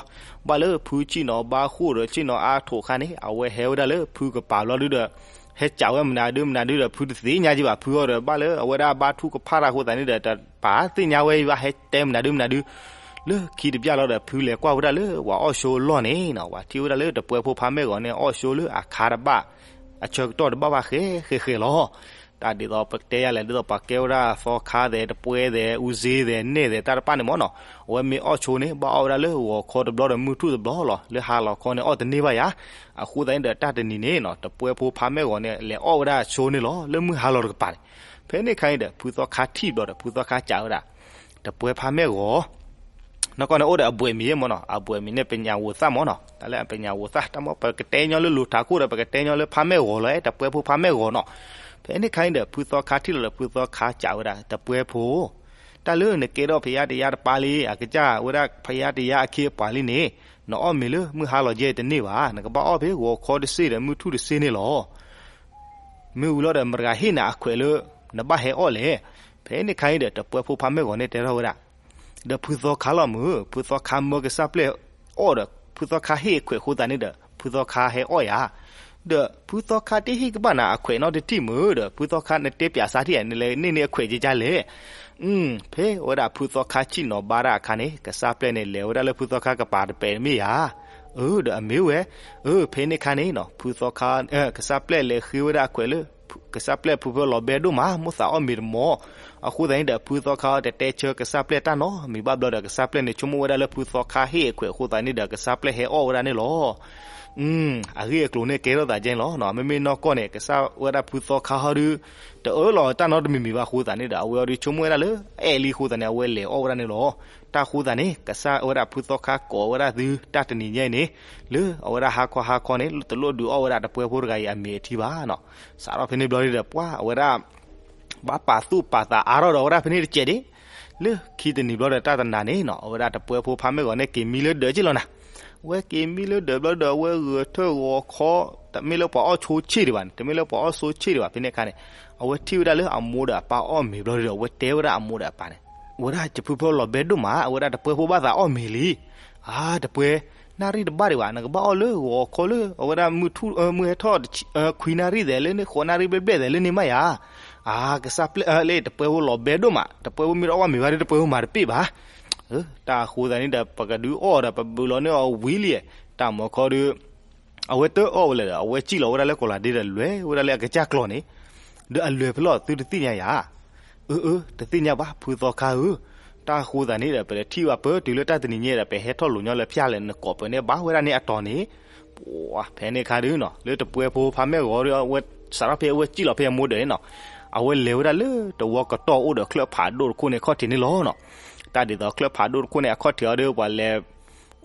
ဘၣ်လၢဖုဆ့ၣ်နီၤဘါဃိၣ်ဒီးဆ့ၣ်နီၤအါထိးခါန့ၣ် အဝဲဟဲဝဲဒၣ်လၢဖုကပၤဘျီဒုဒီး ဟဲစံးဝဲမနုၤဒုမနုၤဒုဒီး ဖုတသ့ၣ်ညါက့ၢ်ဘၣ်, ဖုအီၤဒီးဘၣ်လၢအဝဲဒၣ်ဘါထုကဖၣ်တၢ်အဃိသတးန့ၣ်ဒီး တပာ်သ့ၣ်ညါဝဲအံၤဘၣ် ဟဲတဲမနုၤဒုမနုၤဒု လၢခံတပျၢ်လီၤဒီး ဖုလဲၤကွၢ်ဝဲဒၣ်လၢပှၤအီၣ်ဆိအလီၢ်န့ၣ်နီၤ, ပှၤထံၣ်ဝဲဒၣ်လၢတပှဲဖိဖါမဲာ်ဂီၤန့ၣ် အီၣ်ဆိလၢအခါတဘၣ်, အဆၢကတီၢ်တဘၣ်ဘၣ်ဃဲဃဲဃဲလီၤ. တၢ်ဒ်သိးပတဲယၤလဲၣ် ဒ်သိးပှၤကဲဝဲဒၣ်သီခါသဲး တပှဲသဲး အူစ့သဲး နဲၣ်သဲး တၢ်တဖၣ်န့ၣ်မးနီၤ, အဝဲမ့ၢ်အီၣ်ဆိန့ၣ် ဘၣ်အီၣ်ဝဲဒၣ်လၢဂီၤခီတဘျီဒီးမုၢ်ထူၣ်တဘျီလီၤ, လၢဟါလီၤခီန့ၣ် အီၣ်တန့ၢ်ဘၣ်ယၤ, အဃိသတးန့ၣ်ဒီး တၢ်တနံၤန့ၣ်နီၤ တပှဲဖိဖါမဲာ်ဂီၤန့ၣ် လဲၤအီၣ်ဝဲဒၣ်ဆိန့ၣ်လီၤ လၢမုၢ်ဟါလီၤတကပၤန့ၣ်, ဖဲန့ၣ်ခါန့ၣ်ဒီး ဖုသီခါထံၣ်ဘျီဒီး ဖုသီခါစံးဝဲဒၣ် တပှဲဖါမဲာ်ဂီၤ နီၢ်ကီၢ်န့ၣ်အိၣ်ဒီးအဘွဲ့မံၤမးနီၤ, အဘွဲ့မံၤန့ၣ် ပညးဝိသၣ်မးနီၤ, တၢ်လၢအပညးဝိသၣ် တၢ်မ့ၢ်ပကတဲညီလၢလူၤထးခိၣ်ဒီး ပကတဲညီလၢဖါမဲာ်ဂီၤလီၤ တပှဲဖိဖါမဲာ်ဂီၤနီၤ, ဖဲန့ၣ်ခါန့ၣ်ဒီး ဖုသီခါထံၣ်လီၤဒီး ဖုသီခါစံးဝဲဒၣ် တပှဲဖိ, တၢ်လၢနကဲထီၣ်ဖယါတယါတပၤလံ အကစၢ်ဝဲဒၣ်ဖယါတယါအခ့အပှၤလံန့ၣ်, နအီၣ်မ့ၤလၢမုၢ်ဟါလီၤယဲတန့ၢ်ဘၣ်, နကဘၣ်အီၣ်ဖဲဂီၤခီတစ့ၢ်ဒီးမုၢ်ထူၣ်တစ့ၢ်န့ၣ်လီၤ. မ့ၢ်ဝံၤလီၤဒီး မတၤဂၤဟ့ၣ်နၤအခွဲးလၢ နဘၣ်ဟဲအီၣ်လဲၣ်. ဖဲန့ၣ်ခါအံၤဒီး တပှဲဖိဖါမဲာ်ဂီၤန့ၣ်တဲထီၣ်ဝဲဒၣ်, ဒီးဖုသီခါလီၤမုၢ်, ဖုသီခါမၢကစၢ်ပျဲၢ်အီၣ်ဒီး ဖုသီခါဟ့ၣ်အခွဲးအဃိသတးန့ၣ်ဒီး ဖုသီခါဟဲအီၣ်ယၤ, ဒီးဖုသီခါတဟ့ၣ်ကဘၣ်နၤအခွဲးနီတထံၣ်မုၢ်ဒီး ဖုသီခါနတဲပၠးစးထံၣ်ဧါ နလဲၤန့ၢ်န့ၢ်အခွဲးကကါလဲၣ်. ဖဲဝဲဒၣ်ဖုသီခါဆံၣ်နီၤဘါဒၣ်အခါန့ၣ် ကစၢ်ပျဲၢ်န့ၣ် လဲၤဝဲဒၣ်လၢဖုသီခါကပၤတပဲာ်မ့ၢ်ယၤ အၢ ဒီးအမ့ၢ်ဝဲ, အၢ ဖဲန့ၣ်ခါန့ၣ်နီၤ ဖုသီခါ ကစၢ်ပျဲၢ်လဲၤဃ့ဝဲဒၣ်အခွဲးလၢ ကစၢ်ပျဲၢ်ဖုဖၢလီၤဘဲဒိၣ်မး မိၣ်သးအီၣ်မ့ၤတမီၤ, အဃိသတးန့ၣ်ဒီး ဖုသီခါတတဲဆၢကစၢ်ပျဲၢ်တၢ်နီတမံၤဘၣ်ဘျီဒီး ကစၢ်ပျဲၢ်န့ၣ် ဆိကမိၣ်ဝဲဒၣ်လၢဖုသီခါဟ့ၣ်အခွဲးအဃိသတးန့ၣ်ဒီး ကစၢ်ပျဲၢ်ဟဲအီၣ်ဝဲဒၣ်န့ၣ်လီၤ. အဂ့ၢ်အကျိၤန့ၣ်ကဲထီၣ်သးကဲန့ၣ်လီၤ. မ့မ့ၢ်နီၢ်ကီၢ်န့ၣ် ကစၢ်ဝဲဒၣ်ဖုသီခါဟီဒု တအၢလီၤတၢ်နီတမံၤမံၤဘၣ်အဃိသတးန့ၣ်ဒီး အဝဲအီၤဒုဆိကမိၣ်ဝဲဒၣ်လၢ အဲၣ်လံအဃိသတးန့ၣ် အဝဲလဲၤအီၣ်ဝဲဒၣ်န့ၣ်လီၤ. တၢ်အဃိသတးန့ၣ် ကစၢ်ဝဲဒၣ်ဖုသီခါကိးဝဲဒၣ်သုတၢ်တနံၤညါအံၤန့ၣ် လၢအဝဲဒၣ်ဟါခီဟါခီန့ၣ် တလိၣ်ဒုးအီၣ်ဝဲဒၣ်တပှဲဖိတဂၤအံၤအမ့ၤအထံဘၣ်နီၤ. စးထီၣ်ဖဲန့ၣ်ဘျီဒီး ပှၤအဝဲဒၣ် ဘၣ်ပာ်သူၣ်ပာ်သးအါထီၣ်ဒီးအဝဲဒၣ်ဖဲန့ၣ်တစဲးဒၣ် လၢခံတနံၤဘျီဒီးတၢ်တနၤန့ၣ်နီၤ အဝဲဒၣ်တပှဲဖိဖါမဲာ်ဂီၤန့ၣ် က့ၤမံလၢဒၢးက့ၢ်လီၤနၤ. အဝဲက့ၤမံလၢဒၢးဘျီဒီး အဝဲဂဲၤထၢၣ်ဂီၤခီ တမ့ၢ်လၢပှၤအီၣ်ဆိဆ့ၣ်ဒံးဘၣ်န့ၣ် တမ့ၢ်လၢပှၤအီၣ်ဆိဆ့ၣ်ဒံးဘၣ် ဖဲန့ၣ်အခါန့ၣ် အဝဲထံၣ်ဝဲဒၣ်လၢအမိၢ်ဒီးအပၢ်အီၣ်မ့ၤဘျီဒီး အဝဲတဲဝဲဒၣ်အမိၢ်ဒီးအပၢ်န့ၣ် အဝဲဒၣ်ယဖုဖၢလီၤဘဲဒိၣ်မး အဝဲဒၣ်တပှဲဖိဘၣ်သးအီၣ်မ့ၤလံ. အါ တပှဲ နၣ်ရံၣ်တဘၣ်ဒံးဘၣ် နကဘၣ်အီၣ်လၢဂီၤခီလၢ အဝဲဒၣ်မုၢ်ထူၣ် မုၢ်ဟဲထီၣ် ခွံနၣ်ရံၣ်သဲးလၢန့ၣ် ဃိးနၣ်ရံၣ်ဘျဲၣ်ဘျဲၣ်သဲးလၢန့ၣ်မးယၤ. အါ ကစၢ်ပျဲၢ်လၢတပှဲဖိလီၤဘဲဒိၣ်မး တပှဲဖိမ့ၢ်တအီၣ်ဘၣ်မ့ၤဘၣ်ဒီး တပှဲဖိမၤတပ့ၢ်ဘၣ်. တၢ်အဃိသတးန့ၣ်ဒီး ပကဒုးအီၣ်ဒီး ပဘုးလီၤန့ၢ်အီၤဝံၤလံ. တၢ်မီခီဒီး အဝဲတအီၣ်ဝဲလဲၣ်ဒီး အဝဲစံၣ်လီၤဝဲဒၣ်လၢကီးလၤဒ့ဒီး လဲၤဝဲဒၣ်လၢအကစၢ်ကျီၢ်န့ၣ်, ဒီးအလဲၤဖဲလဲၣ်သုတသ့ၣ်ညါယၤ. အၢ အၢ တသ့ၣ်ညါဘၣ် ဖုသီခါဧၢ. တၢ်အဃိသတးန့ၣ်ဒီး ပလဲၤထံၣ်ဘၣ်ပၢတုၤလၢတၢ်တနံၤညါဒီး ပဟဲထီၣ်လိာ်ညီလၢဖၠၣ်လဲၣ် နကိးပၢၤန့ၣ် ဘၣ်ဝဲဒၣ်န့ၣ်အတီၤန့ၣ်, ဖဲန့ၣ်အခါဒုနီၤ လၢတပှဲဖိဖါမဲာ်ဂီၤဒီး အဝဲစးထီၣ်ဖဲအဝဲစံၣ်လီၤဖဲအမိၢ်ဒၢးန့ၣ်နီၤ, အဝဲလဲၤဝဲဒၣ်လၢတဝီကတီၢ်အိၣ်ဒီးချၢၣ်ဖးဒိၣ်တခိၣ်န့ၣ်အခီၣ်ထံးန့ၣ်လီၤနီၤ. တၢ်ဒ်သိးချၢၣ်ဖးဒိၣ်တခိၣ်န့ၣ်အခီၣ်ထံးအီၤဒီး ပှၤလဲၤ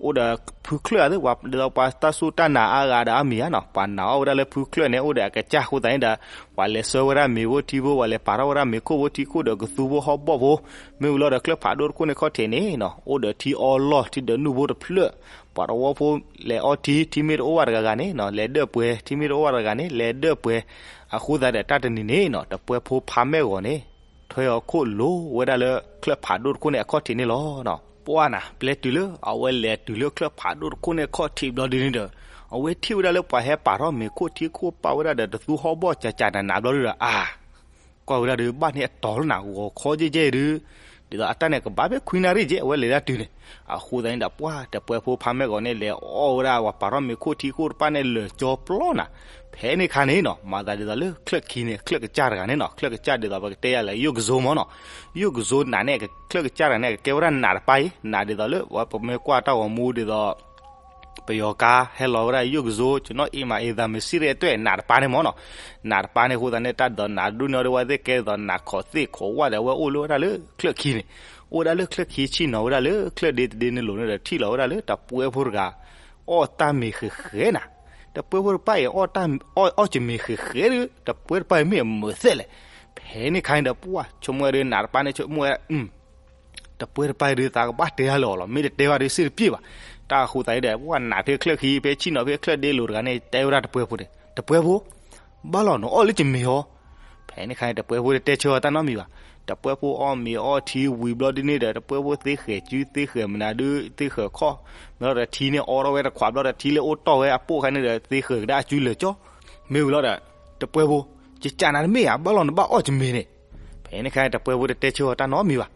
အိၣ်ဒီးဖုချၢၣ်အသ့ၣ် ပှၤဒ်သိးပှၤတၢ်စူၢ်တၢ်နာ်အါဂၤဒီးအါမံၤဧါနီၤ, ပှၤနာ်အီၣ်ဝဲဒၣ်လၢဖုချၢၣ်န့ၣ် အိၣ်ဒီးအကစၢ်အဃိသတးန့ၣ်ဒီး ပှၤလဲၤဆှၢဝဲဒၣ်မ့ၤဖိထံဖိ ပှၤလဲၤပာ်ထီၣ်ဝဲဒၣ်မ့ၤခိၣ်ဖိထံခိၣ်ဒီးကသူဖိဟီၣ်ဘီၣ်ဖိ, မ့ၢ်ဝံၤလီၤဒီးချၢၣ်ဖးဒိၣ်တခိၣ်န့ၣ်အခီၣ်ထံးန့ၣ်နီၤ အိၣ်ဒီးထံအီလီၢ်ထံဒၢးနုၢ်ဖိတဖျၢၣ်, ပှၤတဝီဖိလဲၤအီထံ ထံမ့ၢ်တအိၣ်ဘၣ်တဂၤဂၤန့ၣ်နီၤ လဲၤဒၢၣ်ပှဲၤ ထံမ့ၢ်တအိၣ်ဘၣ်တဂၤဂၤန့ၣ် လဲၤဒၢၣ်ပှဲၤ, အဃိသတးဒီးတၢ်တနံၤန့ၣ်နီၤ တပှဲဖိဖါမဲာ်ဂီၤန့ၣ် ထွဲအီၤခိၣ်လိၤဝဲဒၣ်လၢချၢၣ်ဖးဒိၣ်တခိၣ်န့ၣ်အခီၣ်ထံးန့ၣ်လီၤ. ပှၢ်နၤ ပျဲတုၤလၢအဝဲလဲၤတုၤလၢချၢၣ်ဖးဒိၣ်တခိၣ်န့ၣ်ခီၣ်ထံးဘျီဒ်န့ၣ်ဒီး အဝဲထံၣ်ဝဲဒၣ်လၢပှၤဟဲပာ်ထီၣ်မ့ၤခိၣ်ထံခိၣ်ပာ်ဝဲဒၣ်ဒီးတသူဟီၣ်ဘီၣ်ကၠးကၠးနးနးဘျီဒ်ဒီး အါ ကွၢ်ဝဲဒၣ်ဒီး ဘၣ်န့ၢ်အတီၤလၢနၤ ဂီၤခီယဲၢ်ယဲၢ်ဒုး ဒ်သိးအတၢ်န့ၣ်ကဘၣ်ဖဲခွံနၣ်ရံၣ်က့ အဝဲလဲၤဒၣ်တုၤန့ၣ် အဃိသတးန့ၣ်ဒီး ပှၢ်တပှဲဖိဖါမဲၢ်ဂီၤန့ၣ် လဲၤအီၣ်ဝဲဒၣ်ပှၤပာ်ထီၣ်မ့ၤခိၣ်ထံခိၣ်တဖၣ်န့ၣ် လၢာ်ကၠီပျီနၤ. ဖဲန့ၣ်ခါန့ၣ်နီၤ မၤသးဒ်သိးလၢချၢၣ်ခံန့ၣ် ချၢၣ်ကစၢ်တဂၤန့ၣ်နီၤ ချၢၣ်ကစၢ်ဒ်သိးပကတဲယၤလၢယိၣ်ကစိမ့ၢ်နီၤ ယိၣ်ကစိနးန့ၣ် ချၢၣ်ကစၢ်တဂၤန့ၣ် ကကဲဝဲဒၣ်နးတပၢ်အံၤ နးဒ်သိးလၢ ပမ့ၢ်ကွၢ်တၢ်ဂီၤမူဒ်သိး ပယီၤကါဟဲလီၤဝဲဒၣ်ယိၣ်ကစိ ကျွန်တော်အိမ်မှာ အိမ်သာမစ့ရဲတွဲ နးတပၢ်န့ၣ်မ့ၢ်နီၤ နးတပၢ်န့ၣ်အဃိသတးန့ၣ် တၢ်ဒ်သိးနးဒိၣ်န့ၢ်အီၤဒ်ဝဲသ့ၣ်ကဲဒ်သိးနးခိးသ့ၣ်ခိးဝၣ်ဒီး အဝဲအိၣ်လၢဝဲဒၣ်လၢချၢၣ်ခံန့ၣ် အိၣ်ဝဲဒၣ်လၢချၢၣ်ခံဆ့ၣ်နီၤဝဲဒၣ်လၢချၢၣ်ဒ့တဒ့န့ၣ်လိၤန့ၣ်ဒီး ထံၣ်လီၤဝဲဒၣ်လၢတပှဲဖိတဂၤ အီၣ်တၢ်မ့ၤဃဲၤဃဲၤနၤ တပှဲဖိတပၢ်အံၤအီၣ်တၢ် အီၣ်စ့ၢ်မ့ၤဃဲၤဃဲၤဒီး တပှဲတပၢ်အံၤမ့ၢ်အမုာ်သဲလဲၣ်. ဖဲန့ၣ်ခါန့ၣ်ဒီး ပှၢ်ဆိကမိၣ်ဝဲဒီး နးတပၢ်န့ၣ်ဆိကမိၣ်ဝဲ တပှဲတပၢ်အံၤဒုးသးကဘၣ်တဲတၢ်လၢအီၤလီၤ မ့ၢ်တတဲဘၣ်ဒီးစ့ၢ်တပျ့ၢ်ဘၣ်. တၢ်အဃိသတးဒီး ပှၢ်နးဖဲချၢၣ်ခံ ဖဲဆ့ၣ်နီၤဖဲချၢၣ်ဒ့လိၤတဂၤန့ၣ် တဲဝဲဒၣ်တပှဲဖိန့ၣ် တပှဲဖိ ဘၣ်လီၤနအီၣ်လၢကမ့ၤဟီ ဖဲန့ၣ်ခါန့ၣ် တပှဲဖိတတဲဆၢအီၤတၢ်နီတမံၤဘၣ်. တပှဲဖိအီၣ်မ့ၤအီထံဝံၤဘျီဒ်န့ၣ်ဒီး တပှဲဖိသ့ဃဲၤစုသ့ဃဲၤမနုၤဒုး သ့ဃဲၤခီၣ် မ့ၢ်လီၤဒီးထံန့ၣ်အီထီၣ်ဝဲတခွးဘျီဒီး ထံလၢအိၣ်တီၢ်ဝဲအပိၢ်ခါန့ၣ်ဒီး သ့ဃဲၤကဒါအစုလၢာ်ကၠီ မ့ၢ်ဝံၤလီၤဒီး တပှဲဖိ ကကးနၤတမ့ၢ်ဧါ ဘၣ်လီၤနဘၣ်အီၣ်ကမ့ၤန့ၣ်. ဖဲန့ၣ်ခါန့ၣ် တပှဲဖိတတဲဆၢအီၤတၢ်နီတမံၤဘၣ်.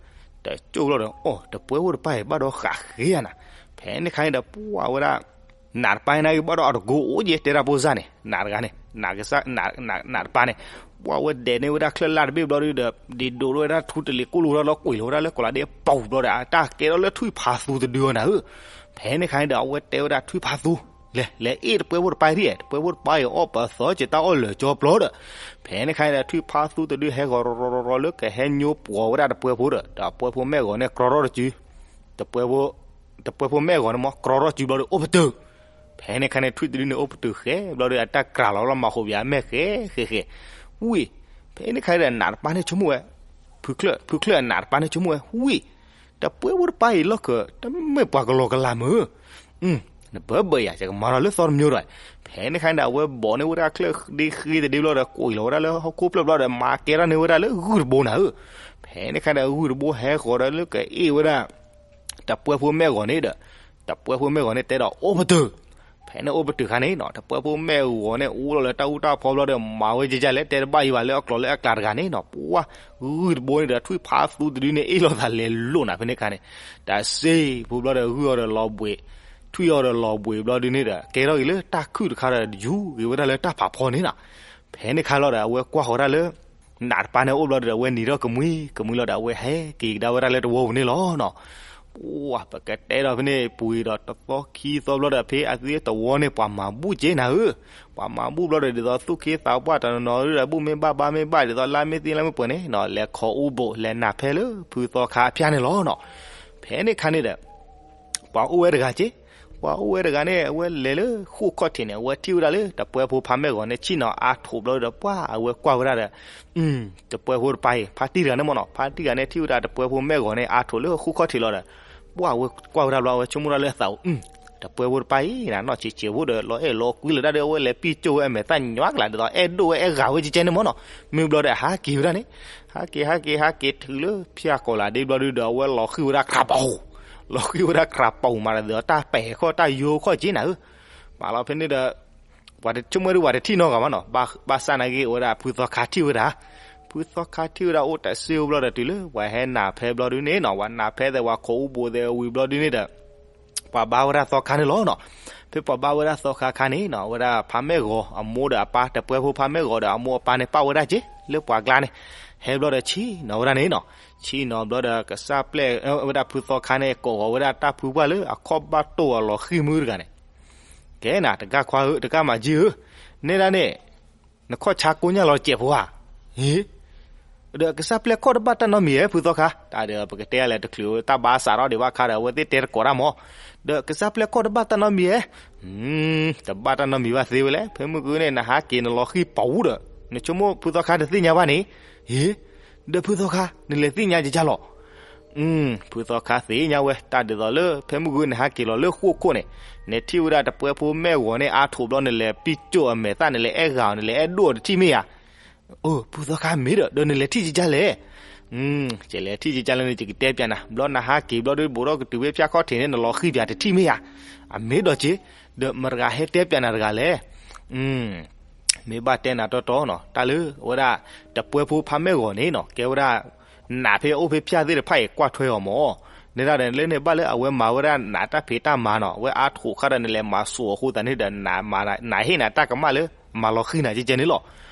တကၠိၢ်လီၤဒီး အိၣ် တပှဲဖိတပၢ်အံၤ ဘၣ်ဒီးဃးဃ့ဧါနၤ. ဖဲန့ၣ်ခါန့ၣ်ဒီး ပှၢ်ဝဲဒၣ် နးတပၢ်အံၤန့ၣ် ဘၣ်ဒီးအတကိအိၣ်က့ တဲတၢ်ဖိစၢ်န့ၣ် နးတဂၤန့ၣ် နးကစၢ် နးတပၢ်န့ၣ် ပှၢ်ဝဲဒဲးန့ၢ်ဝဲဒၣ်ချၢၣ်လၢ်တဘ့ၣ်ဘျီဒုးဒီး ဒ့ဒိးဝဲဒၣ်ထူတလ့ၤကိၣ်လိာ်ဝဲဒၣ်လီၤ ကွံာ်လီၤဝဲဒၣ်လၢကီးလးဒ့ပူၤဘျီဒီး အတၢ်ကဲထီၣ်လၢထွံၣ်ဖးသူတဒုအီၤနၤဧၢ. ဖဲန့ၣ်ခါန့ၣ်ဒီး အဝဲတဲဝဲဒၣ်ထွံၣ်ဖးသူ လဲၤ လဲၤအ့ၣ်တပှဲဖိတပၢ်ဒ် တပှဲဖိတပၢ်အံၤအီၣ်ပသီက့တၢ်အီၣ်လၢာ်ကၠီပျီဒီး ဖဲန့ၣ်ခါန့ၣ်ဒီး ထွံၣ်ဖးသူတဒုဟဲဂီၤရီၤရီၤရီၤလၢကဟဲညိပှီၤဝဲဒၣ်တပှဲဖိဒီး ဒီးတပှဲဖိမဲၢ်ဂီၤန့ၣ်ကြီထီၣ်တစု တပှဲဖိ တပှဲဖိမဲၢ်ဂီၤန့ၣ်မ့ၢ်ကြီထီၣ်တစုဘျီဒီး အိၣ်ပတုာ် ဖဲန့ၣ်ခါန့ၣ် ထွံၣ်တဒုန့ၣ်အိၣ်ပတုာ်ဃဲဘျီဒီး အတၢ်ကြၤလီၤလီၤမၤဃိးဘၣ်အမဲၢ်ဃဲဃဲဃဲ ဝံၣ် ဖဲန့ၣ်ခါဒီး နးတပၢ်န့ၣ်ဆိကမိၣ်ဝဲ ဖုချၢၣ် ဖုချၢၣ်အနးတပၢ်န့ၣ်ဆိကမိၣ်ဝဲ ဝံၣ် တပှဲဖိတပၢ်အံၤလီၢ်ခၢၣ် တမ့ၢ်ပှၤကလီကလးမုၢ် နဘၢဘၢယၤ ယကမၤထီၣ်လၢသီတမံၤဒီး ဖဲန့ၣ်ခါန့ၣ်ဒီး အဝဲဘီးန့ၢ်ဝဲဒၣ်ချၢၣ်ဒ့ဃ့တဒ့ဘျီဒီး ကွံာ်လီၤဝဲဒၣ်လၢဟီၣ်ခိၣ်ဖျၢၣ်ဘျီဒီး မၤကဲထီၣ်န့ၢ်ဝဲဒၣ်လၢဂုၢ်တဘိနၤဧၢ. ဖဲန့ၣ်ခါဒီး ဂုၢ်တဘိဟဲဃီၤဒီးလၢကအ့ၣ်ဝဲဒၣ် တပှဲဖိမဲၢ်ဂီၤန့ၣ်ဒီး တပှဲဖိမဲၢ်ဂီၤန့ၣ်တဲဒီးအိၣ်ပတုာ် ဖဲန့ၣ်အိၣ်ပတုာ်ခါန့ၣ်နီၤ တပှဲဖိမဲၢ်ဂီၤန့ၣ် အူလီၤလၢတၢ်အူတၢ်ဖီဘျီဒီး မၤဝဲကကလဲၣ် တဲတဘၣ်အံၤဘၣ်လၢအကျိၤလၢအကျါတဂၤန့ၣ်နီၤ ပှၢ် ဂုၢ်တဘိန့ၣ်ဒီး ထွံၣ်ဖးသူတဒုန့ၣ် အ့ၣ်လိာ်သးလဲၤလိာ်နၤ ဖဲန့ၣ်ခါန့ၣ် တၢ်စ့ၢ်ဖိဘျီဒီး ဂုၢ်အီၤဒီးလီၤဘှံး ထွံၣ်အီၤဒီးလီၤဘှံးဘျီဒုန့ၣ်ဒီး ကဲထီၣ်က့ၤလၢတၢ်ခုၣ်တခါဒီး ယူၤက့ၤဝဲဒၣ်လၢတၢ်ဖးဖီန့ၣ်နီၤ. ဖဲန့ၣ်ခါလီၤဒီး အဝဲကွၢ်ဃီၤဒၣ်လၢ နးတပၢ်န့ၣ်အိၣ်ဘျီဒီး အဝဲနံၤထီၣ်ကမှံ ကမှံလီၤဒီး အဝဲဟဲက့ၤကဒါဝဲဒၣ်လၢတဝီပူၤန့ၣ်လီၤနီၤ. ပှၢ် ပကတဲဒီးဖဲန့ၣ် ပူၤဒီးတသီခံသီဘျီဒီး ဖဲအသ့တဝီန့ၣ် ပှၤမၤဘူၣ်က့နၤဧၢ. ပှၤမၤဘူၣ်ဘျီဒီး ဒ်သိးသူၣ်က့သးပှၢ်တနီၤနီၤဒီး ဘူၣ်မ့ၢ်ဘၣ်ဘါမ့ၢ်ဘၣ် ဒ်သိးလါမ့ၢ်သ့လါမ့ၢ်ပှဲၤန့ၣ်နီၤ လဲၤခိးအူဘိး လဲၤနၢ်ဖဲလၢဖုသီခါအဖၠၣ်န့ၣ်လီၤနီၤ. ဖဲန့ၣ်ခါန့ၣ်ဒီး ပှၤအိၣ်ဝဲတဂၤက့ ပှၤအိၣ်ဝဲတဂၤန့ၣ် အဝဲလဲၤလၢဃိၣ်ခီၣ်ထံးန့ၣ် အဝဲထံၣ်ဝဲဒၣ်လၢတပှဲဖိဖါမဲၢ်ဂီၤန့ၣ် ဆ့ၣ်နီၤအါထိးဘျီဒီး ပှၢ်အဝဲကွၢ်ဝဲဒၣ်ဒီး တပှဲဖိတပၢ်အံၤ ဖါတံၢ်တဂၤန့ၣ်မ့ၢ်နီၤ ဖါတံၢ်တဂၤန့ၣ် ထံၣ်ဝဲဒၣ်တပှဲဖိမဲၢ်ဂီၤန့ၣ် အါထိးလၢဃိၣ်ခီၣ်ထံးလီၤဒီး ပှၢ်အဝဲကွၢ်ဝဲဒၣ်ဘျီ အဝဲဆိကမိၣ်ဒၣ်လၢအသးအိၣ် တပှဲဖိတပၢ်အံၤ နီၢ်ဆံးဆံးဖိဒီး လီၤအဲၣ်လီၤကွံလၢၤဒၣ်ဒီး အဝဲလဲၤပံၢ်ကၠိၣ်ဝဲအမဲာ်သၣ်ညွးကလး ဒ်သိးအဲၣ်ဒိၣ်ဝဲအဲၣ်ဂၤဝဲကကဲန့ၣ်မ့ၢ်နီၤ. မ့ၢ်ဘျီဒီးဟးက့ၤဝဲဒၣ်န့ၣ် ဟးက့ၤဟးက့ၤဟးက့ၤတုၤလၢဖၠၣ်ကီးလးဒ့ဘျီဒုဒီး အဝဲလီၤဃံၤဝဲဒၣ်ကြးပူၤ လီၤဃံၤဝဲဒၣ်ကြးပူၤမးဒီး တၢ်ပဲာ်ခီၣ်တၢ်ယိခီၣ်က့နၤဧၢ. မးလီၤဖဲန့ၣ်ဒီး ပှၤတဆိကမိၣ်ဒုး ပှၤတထံၣ်နီတဂၤဘၣ်နီၤ, ဘၣ်ဆၣ်နာ်က့အိၣ်ဝဲဒၣ်ဖုသီခါထံၣ်ဝဲဒၣ်, ဖုသီခါထံၣ်ဝဲဒၣ်အိၣ်တၢ်စ့အိၣ်ဘျီဒီး တုၤလၢပှၤဟဲနၢ်ဖဲဘျီဒုန့ၣ်နီၤ, ပှၤနၢ်ဖဲသဲးပှၤခိးအူဘိးသဲးဝံၤဘျီဒုန့ၣ်ဒီး ပှၤဘါဝဲဒၣ်သီခါန့ၣ်လီၤနီၤ. ဖဲပှၤဘါဝဲဒၣ်သီခါခါန့ၣ်နီၤ, အဝဲဒၣ်ဖါမဲၢ်ဂီၤအမိၢ်ဒီးအပၢ် တပှဲဖိဖါမဲၢ်ဂီၤဒီးအမိၢ်အပၢ်န့ၣ် ပာ်ဝဲဒၣ်က့ၤ လၢပှၤကျါန့ၣ်, ဟဲဘျီဒီးဆ့ၣ်နီၤဝဲဒၣ်န့ၣ်နီၤ, ဆ့ၣ်နီၤဘျီဒီးကစၢ်ပျဲၢ်ဝဲဒၣ်ဖုသီခါန့ၣ် ကိးဂီၤဝဲဒၣ်တၢ်ဖုပှၢ်လၢအခီၣ်ဘၣ်တိၢ်အလီၤဃံၤမုၢ်တဂၤန့ၣ် ကဲနၤ တကၢ်ခွါဧၢ တကၢ်မၤကၠံဧၢ, နဲဒၣ်န့ၣ် နခီၣ်ဆါကိညၢ်လီၤစဲးဖိဧါ, ဟ့ၣ်, ဒီးကစၢ်ပျဲၢ်ခီၣ်တဘၣ်တၢ်နီတမံၤဧါ ဖုသီခါ, တၢ်ဒီးပကတဲလဲၣ်တချုး တၢ်ဘါစးထီၣ်ဒံးဘၣ်ခါဒီး အဝဲသ့ၣ်တဲတကိးတၢ်မး, ဒီးကစၢ်ပျဲၢ်ခီၣ်တဘၣ်တၢ်နီတမံၤဧါ, တဘၣ်တၢ်နီတမံၤဘၣ်သ့ဝဲလဲၣ်, ဖဲမုၢ်ဂုၢ်န့ၣ် နဟးက့ၤနလီၤဃံၤပူၤဒီး နဆိကမိၣ်ဖုသီခါတသ့ၣ်ညါဘၣ်န့ၣ်, ဟ့ၣ်, ဒီးဖုသီခါ နလဲၤသ့ၣ်ညါကကၢ်လီၤ ဖုသီခါသ့ၣ်ညါဝဲ တၢ်ဒ်သိးလၢ ဖဲမုၢ်ဂုၢ်နဟးက့ၤလီၤလၢဃိၣ်ခိၣ်န့ၣ်, နထံၣ်ဝဲဒၣ်တပှဲဖိမဲၢ်ဂီၤန့ၣ် အါထိးဘျီ နလဲၤပံၢ်ကၠိၣ်အမဲာ်သၣ် နလဲၤအဲၣ်ဂၤအီၤ နလဲၤအဲၣ်ဒိၣ်အီၤတထံၣ်မ့ၢ်ဧါ, အိ ဖုသီခါမ့ၢ်ဒီး ဒီးနလဲၤထံၣ်ကကၢ်လဲၣ်, ကလဲၤထံၣ်ကကၢ်လၢန့ၣ် ယကတဲပျးနၤ, ဘျီနဟးက့ၤဘျီဒီး ဘိးထီၣ်ကတုၤဝဲဖၠၣ်ခီၣ်ထံးန့ၣ် နလီၤဃံၤပၠးတထံၣ်မ့ၢ်ဧါ, အမ့ၢ်ဒီးက့ၤ, ဒီးမတၤတဂၤဟဲတဲပျးနၤတဂၤလဲၣ်. မ့ၢ်ဘၣ်တဲနၤတီတီနီၤ, တၢ်လၢအဝဲဒၣ် တပှဲဖိဖါမဲၢ်ဂီၤန့ၣ်နီၤ ကဲဝဲဒၣ် နးဖဲအအိၣ်ဖဲဖၠၣ်သ့ၣ်တဖၣ်အံၤ ကွၢ်ထွဲအီၤမၢ်, နဲဒၣ်ဒီးလၢန့ၣ်ဘၣ်လၢအဝဲမၤဝဲဒၣ်နးတၢ်ဖံးတၢ်မၤနီၤ, အဝဲအါထီၣ်ခါဒီး နလဲၤမၤစိာ်အဃိသတးန့ၣ်ဒီး နးဟ့ၣ်နၤတၢ်ကမၣ်လၢ မၤလီၤဃံၤနၤကဲကဲန့ၣ်လီၤ.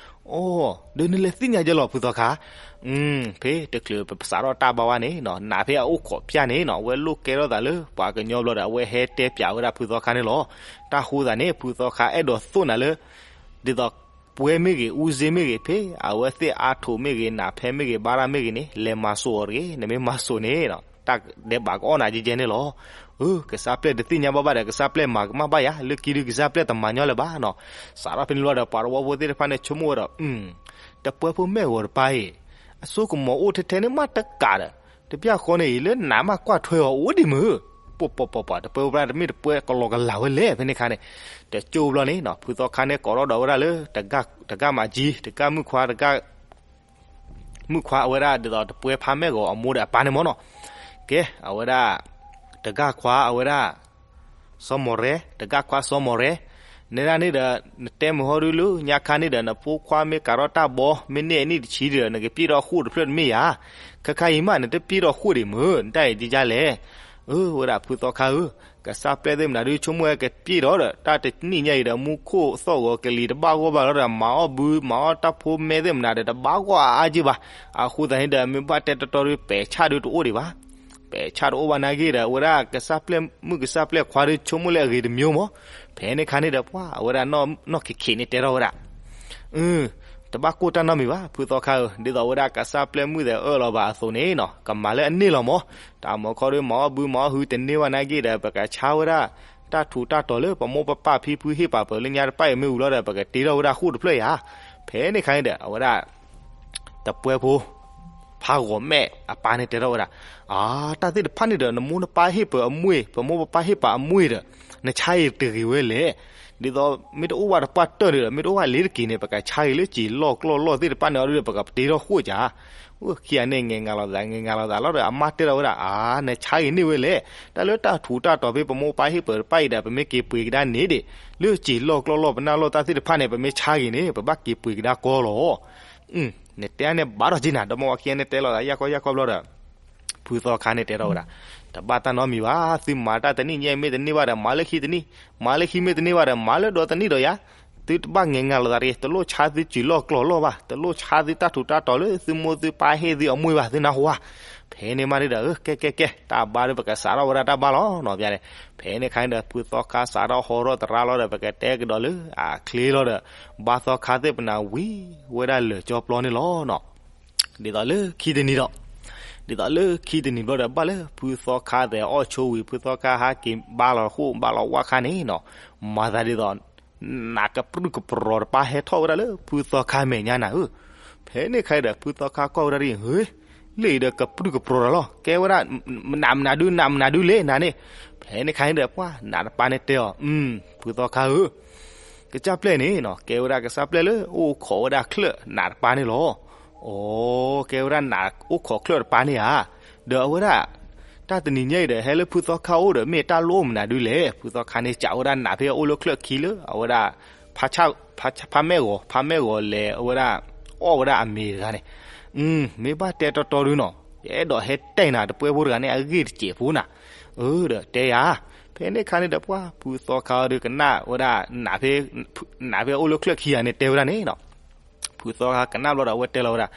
အိ, ဒီးနလဲၤသ့ၣ်ညါကဲလီၤ ဖုသီခါ, ဖဲတချုးပစးထီၣ်တၢ်ဘါဝဲန့ၣ်နီၤ, နးဖဲအအိၣ်ခိးဖၠၣ်န့ၣ်နီၤ, အဝဲလိၣ်ကဲထီၣ်သးလၢပှၤကညီဘျီဒီး အဝဲဟဲတဲပျးဝဲဒၣ်ဖုသီခါန့ၣ်လီၤ. တၢ်ဃိသတးန့ၣ် ဖုသီခါအဲၣ်ဒိးသိၣ်နၤလၢ ဒ်သိး ပှဲမ့ၢ်ဂ့ၤ အူစ့မ့ၢ်ဂ့ၤ ဖဲအဝဲသ့ၣ်အါထီၣ်မ့ၢ်ဂ့ၤ နးဖဲမ့ၢ်ဂ့ၤ ဘါရၣ်မ့ၢ်ဂ့ၤန့ၣ် လဲၤမၤစိာ်အီၤတဂ့ၤ, နမ့ၢ်မၤစိာ်န့ၣ် တၢ်ဒဲးဘးကအီၣ်နၤကဲကဲန့ၣ်လီၤ. အၢ ကစၢ်ပျဲၢ်တသ့ၣ်ညါဘၣ်ဘၣ်ဒီး ကစၢ်ပျဲၢ်မၤကမၣ်ဘၣ်ယၤ, လၢခံဒုးကစၢ်ပျဲၢ်တမၤညီလၢၤဘၣ်နီၤ. စးထီၣ်ဖဲန့ၣ်လီၤဒီး ပှၤတဝီဖိသ့ၣ်တဖၣ်န့ၣ် ဆိကမိၣ်ဝဲဒီး တပှဲဖိမဲၢ်ဂီၤတပၢ်အံၤ အစိကမီၤအိၣ်ထဲထဲန့ၣ်မးတကးဒီး တပျၢ်ဃီန့ၣ်အံၤ လၢနးမးကွၢ်ထွဲအီၤအိၣ်ဒံးမုၢ်, ပှၤပှၤပှၤပှၤ တပှဲဖိဖဲတမ့ၢ်တပှဲကလီကလးဝဲလဲၣ် ဖဲန့ၣ်ခါန့ၣ်, တကၠိဘျီန့ၣ်နီၤ ဖုသီခါန့ၣ်ကိးထီၣ်ဒီးဝဲဒၣ်လၢ တဂၤမးကၠံ တဂၤမုၣ်ခွါ တဂၤ မုၣ်ခွါအဝဲဒၣ်ဒ်သိးတပှဲဖါမဲၢ်ဂီၤအမိၢ်ဒီးအပၢ်န့ၣ်မၢ်နီၤ, ကဲ အဝဲဒၣ် တဂၤခွါအဝဲဒၣ် စီၤမီၢ်ရဲ, တဂၤခွါစီၤမီၢ်ရဲ, နဲဒၣ်န့ၣ်ဒီး နတဲမုၢ်ဟီဒုလၢညါခါန့ၣ်ဒီး နဖိခွါမ့ၢ်ကးထီၣ်တၢ်ဘီ မ့ၢ်န့ၢ်အနံၣ်တဆံဒီး နကပျဲၢ်ထီၣ်ဃိၣ်တဖျၢၣ်တမ့ၢ်ဧါ, ခဲခါအံၤမး နတပျဲၢ်ထီၣ်ဃိၣ်ဒံးမုၢ် နတၢ်အံၤကကလဲၣ်. အၢ ဝဲဒၣ်ဖုသီခါဧၢ, ကစၢ်ပျဲၢ်သ့ၣ်မနုၤဒုးဆိကမိၣ်ဝဲကပျဲၢ်ထီၣ်ဒီး တၢ်တနံၣ်ညါအံၤဒီး မူခိၣ်သီၣ်ဂီၤကလံၤတဘၣ်ဂီၢ်ဘၣ်လီၤဒီး မၤအီၣ်ဘု မၤအီၣ်တၢ်ဖိမဲသ့ၣ်မနုၤဒီး တဘၣ်ဂီၢ်အါအါက့ၢ်ဘၣ်. အဃိသတးန့ၣ်ဒီး မ့ၢ်ဘၣ်တဲတီတီဒုး ပဲာ်ဆၣ်ဒုးတအိၣ်ဒံးဘၣ်. ပဲာ်ဆၣ်တအိၣ်ဘၣ်နာ်က့ဒီး အဝဲဒၣ်ကစၢ်ပျဲၢ်မုၣ်ကစၢ်ပျဲၢ်ခွါဒုးဆိကမိၣ်လၢအဂ့ၤတမံၤမၢ်. ဖဲန့ၣ်ခါန့ၣ်ဒီး ပှၤအဝဲဒၣ်နီၢ်နီၢ်ခံခံန့ၣ်တဲထီၣ်ဝဲဒၣ် တဘၣ်ကိၢ်တၢ်နီတမံၤဘၣ် ဖုသီခါဧၢ, ဒ်သိးဝဲဒၣ်ကစၢ်ပျဲၢ်မုၣ်သ့ၣ်အၢၣ်လီၤဘၣ်အသိးန့ၣ်နီၤ ကမၤလၢအန့ၢ်လီၤမၢ်. တၢ်မၤခီဒုး မၤအီၣ်ဘုမၤအီၣ်ဟုတန့ၢ်ဘၣ်နာ်က့ဒီး ပကဆါဝဲဒၣ် တၢ်ထူးတၢ်တီၤလၢပမိၢ်ပပၢ်ဖံဖုဟ့ၣ်ပာ်ပၢၤလၢညါတဖၣ်အံၤမ့ၢ်ဝံၤလီၤဒီး ပကတ့ထီၣ်ဝဲဒၣ်ဃိၣ်တဖျၢၣ်ယၤ. ဖဲန့ၣ်ခါန့ၣ်ဒီး အဝဲဒၣ် တပှဲဖိ ဖးဂီၤမဲာ်အပၢ်န့ၣ်တဲထီၣ်ဝဲဒၣ်, အါ တၢ်သ့ၣ်တဖၣ်န့ၣ်ဒီး နမိၢ်နပၢ်ဟ့ၣ်ပၢၤအမွ့ၢ် ပမိၢ်ပပၢ်ဟ့ၣ်ပၢၤအမွ့ၢ်ဒီး နဆါအံၤတဂ့ၤဝဲလဲၣ်. ဒ်သိး မ့ၢ်တအိၣ်ဝဲတပှၢ်တၢၢ်န့ၣ်ဒီး မ့ၢ်တအိၣ်ဝဲလ့ၤတက့ၤန့ၣ် ပကဆါအံၤလၢစံာ်လီၢ်ကျီၢ်လီၢ်သ့ၣ်တဖၣ်န့ၣ်အီၤဒီး ပကတ့ထီၣ်ဃိၣ်ကၢ်. ခံဂၤန့ၣ် ငဲၤငၤလိာ်သး ငဲၤငၤလိာ်သးလီၤဒီး အမါတဲထီၣ်ဝဲဒၣ် အါ နဆါဂ့ၤန့ၢ်ဝဲလဲၣ်. တၢ်လၢတၢ်ထူးတၢ်တီၤဖဲပမိၢ်ပပၢ်ဟ့ၣ်ပၢၤတဖၣ်အံၤဒီး ပမ့ၢ်က့ၤပှ့ၤကဒါန့ၣ်ဒံး လၢစံာ်လီၢ်ကျီၢ်လီၢ်ပနၢ်လီၢ်တၢ်သ့ၣ်တဖၣ်န့ၣ် ပမ့ၢ်ဆါဂ့ၤန့ၣ် ပဘၣ်က့ၤပှ့ၤကဒါကီလီၤ. နတဲန့ၣ်ဘၣ်ဒီးက့ၤနၤ ဒီမါဝၤခံဂၤန့ၣ်တဲလီၤသး ယၢ်ကီယၢ်ကီဘျီဒီး ဖုသီခါန့ၣ်တဲထီၣ်ဝဲဒၣ်, တဘၣ်တၢ်နီတမံၤဘၣ်, သုမၤတၢ်တနံၣ်ညါအံၤမ့ၢ်တန့ၢ်ဘၣ်ဒီး မၤလၢခံတနံၣ်, မၤလၢခံမ့ၢ်တန့ၢ်ဘၣ်ဒီး မၤလၢဒီတနံၣ်ဒီးယၤ. သုတဘၣ်ငဲၤငၤလိာ်သးတဂ့ၤ, တလိၣ်ဆါသုစံာ်လီၢ်ကျီၢ်လီၢ်ဘၣ်, တလိၣ်ဆါသုတၢ်ထူးတၢ်တီၤလၢသုမိၢ်သုပၢ်ဟ့ၣ်သုအမွ့ၢ်ဘၣ် သုနၢ်ဟူဧါ. ဖဲန့ၣ်မးန့ၣ်ဒီး ကဲကဲကဲ တၢ်ဘါဒီးပကစးထီၣ်ဝဲဒၣ်တၢ်ဘါလီၤနီၤ ပျါန့ၣ်. ဖဲန့ၣ်ခါန့ၣ်ဒီး ဖုသီခါစးထီၣ်ဟီထီၣ်သရၣ်လီၤဒီး ပကတဲကဒီးလၢအချ့လီၤဒီး ဘါသီခါသ့ၣ်ပနၢ်ဝံၤဝဲဒၣ်လၢာ်ကၠီပျီန့ၣ်လီၤနီၤ. ဒ်သိးလၢခံတနံၤဒီး, ဒ်သိးလၢခံတနံၤဘျီဒီး ဘၣ်လၢဖုသီခါသဲးအီၣ်ဆိဝံၤ ဖုသီခါဟးက့ၤဘါလီၤဃိၣ်ဘါလီၤဝၣ်ခါန့ၣ်နီၤ, မၤသးဒ်သိး နးကပြုၢ်ကပြီၤတပၢ်ဟဲထီၣ်ဝဲဒၣ်လၢဖုသီခါမဲာ်ညါနၤဧၢ. ဖဲန့ၣ်ခါဒီး ဖုသီခါကွၢ်ဝဲဒၣ်ဒ်အံၤ, လၢအံၤဒီးကပြုၢ်ကပြီၤတၢ်လီၤ, ကဲဝဲဒၣ် နးမနုၤဒု နးမနုၤဒုလဲၣ်နၤန့ၣ်. ဖဲန့ၣ်ခါန့ၣ်ဒီး ပှၤနးတပၢ်န့ၣ်တဲအီၤ, ဖုသီခါဧၢ, ကစၢ်ပျဲၢ်န့ၣ်နီၤ ကဲဝဲဒၣ်ကစၢ်ပျဲၢ်လၢအိၣ်ခိးဝဲဒၣ်ချၢၣ်နးတပၢ်န့ၣ်လီၤ. အိ, ကဲဝဲဒၣ်နးအိၣ်ခိးချၢၣ်တပၢ်န့ၣ်ဧါ. ဒီးအဝဲဒၣ် တၢ်တနံၤညါအံၤဒီး ဟဲလၢဖုသီခါအိၣ်ဒီး မ့ၢ်တၢ်လိၣ်မနုၤဒုလဲၣ်. ဖုသီခါန့ၣ် စံးဝဲဒၣ်နးဖဲအအိၣ်လၢချၢၣ်ခံလၢ အဝဲဒၣ် ဖးမဲၢ်ဂီၤ, ဖးမဲၢ်ဂီၤလဲၤအဝဲဒၣ် အီၣ်ဝဲဒၣ်အမ့ၤတဂၤန့ၣ်, မ့ၢ်ဘၣ်တဲတီတီဒုနီၤ, ယအဲၣ်ဒိးဟဲတဲနၤ တပှဲဖိတဂၤန့ၣ် အဂ့ၢ်တစဲးဖိနၤ, ဒီးတဲယၤ. ဖဲန့ၣ်ခါန့ၣ်ဒီး ပှၤဖုသီခါအီၤဒီးကနၣ်ဝဲဒၣ် နးဖဲ နးဖဲအအိၣ်လၢချၢၣ်ခံဂၤန့ၣ် တဲဝဲဒၣ်န့ၣ်နီၤ. ဖုသီခါကနၣ်ဘျီဒီး အဝဲတဲလီၤဝဲဒၣ်,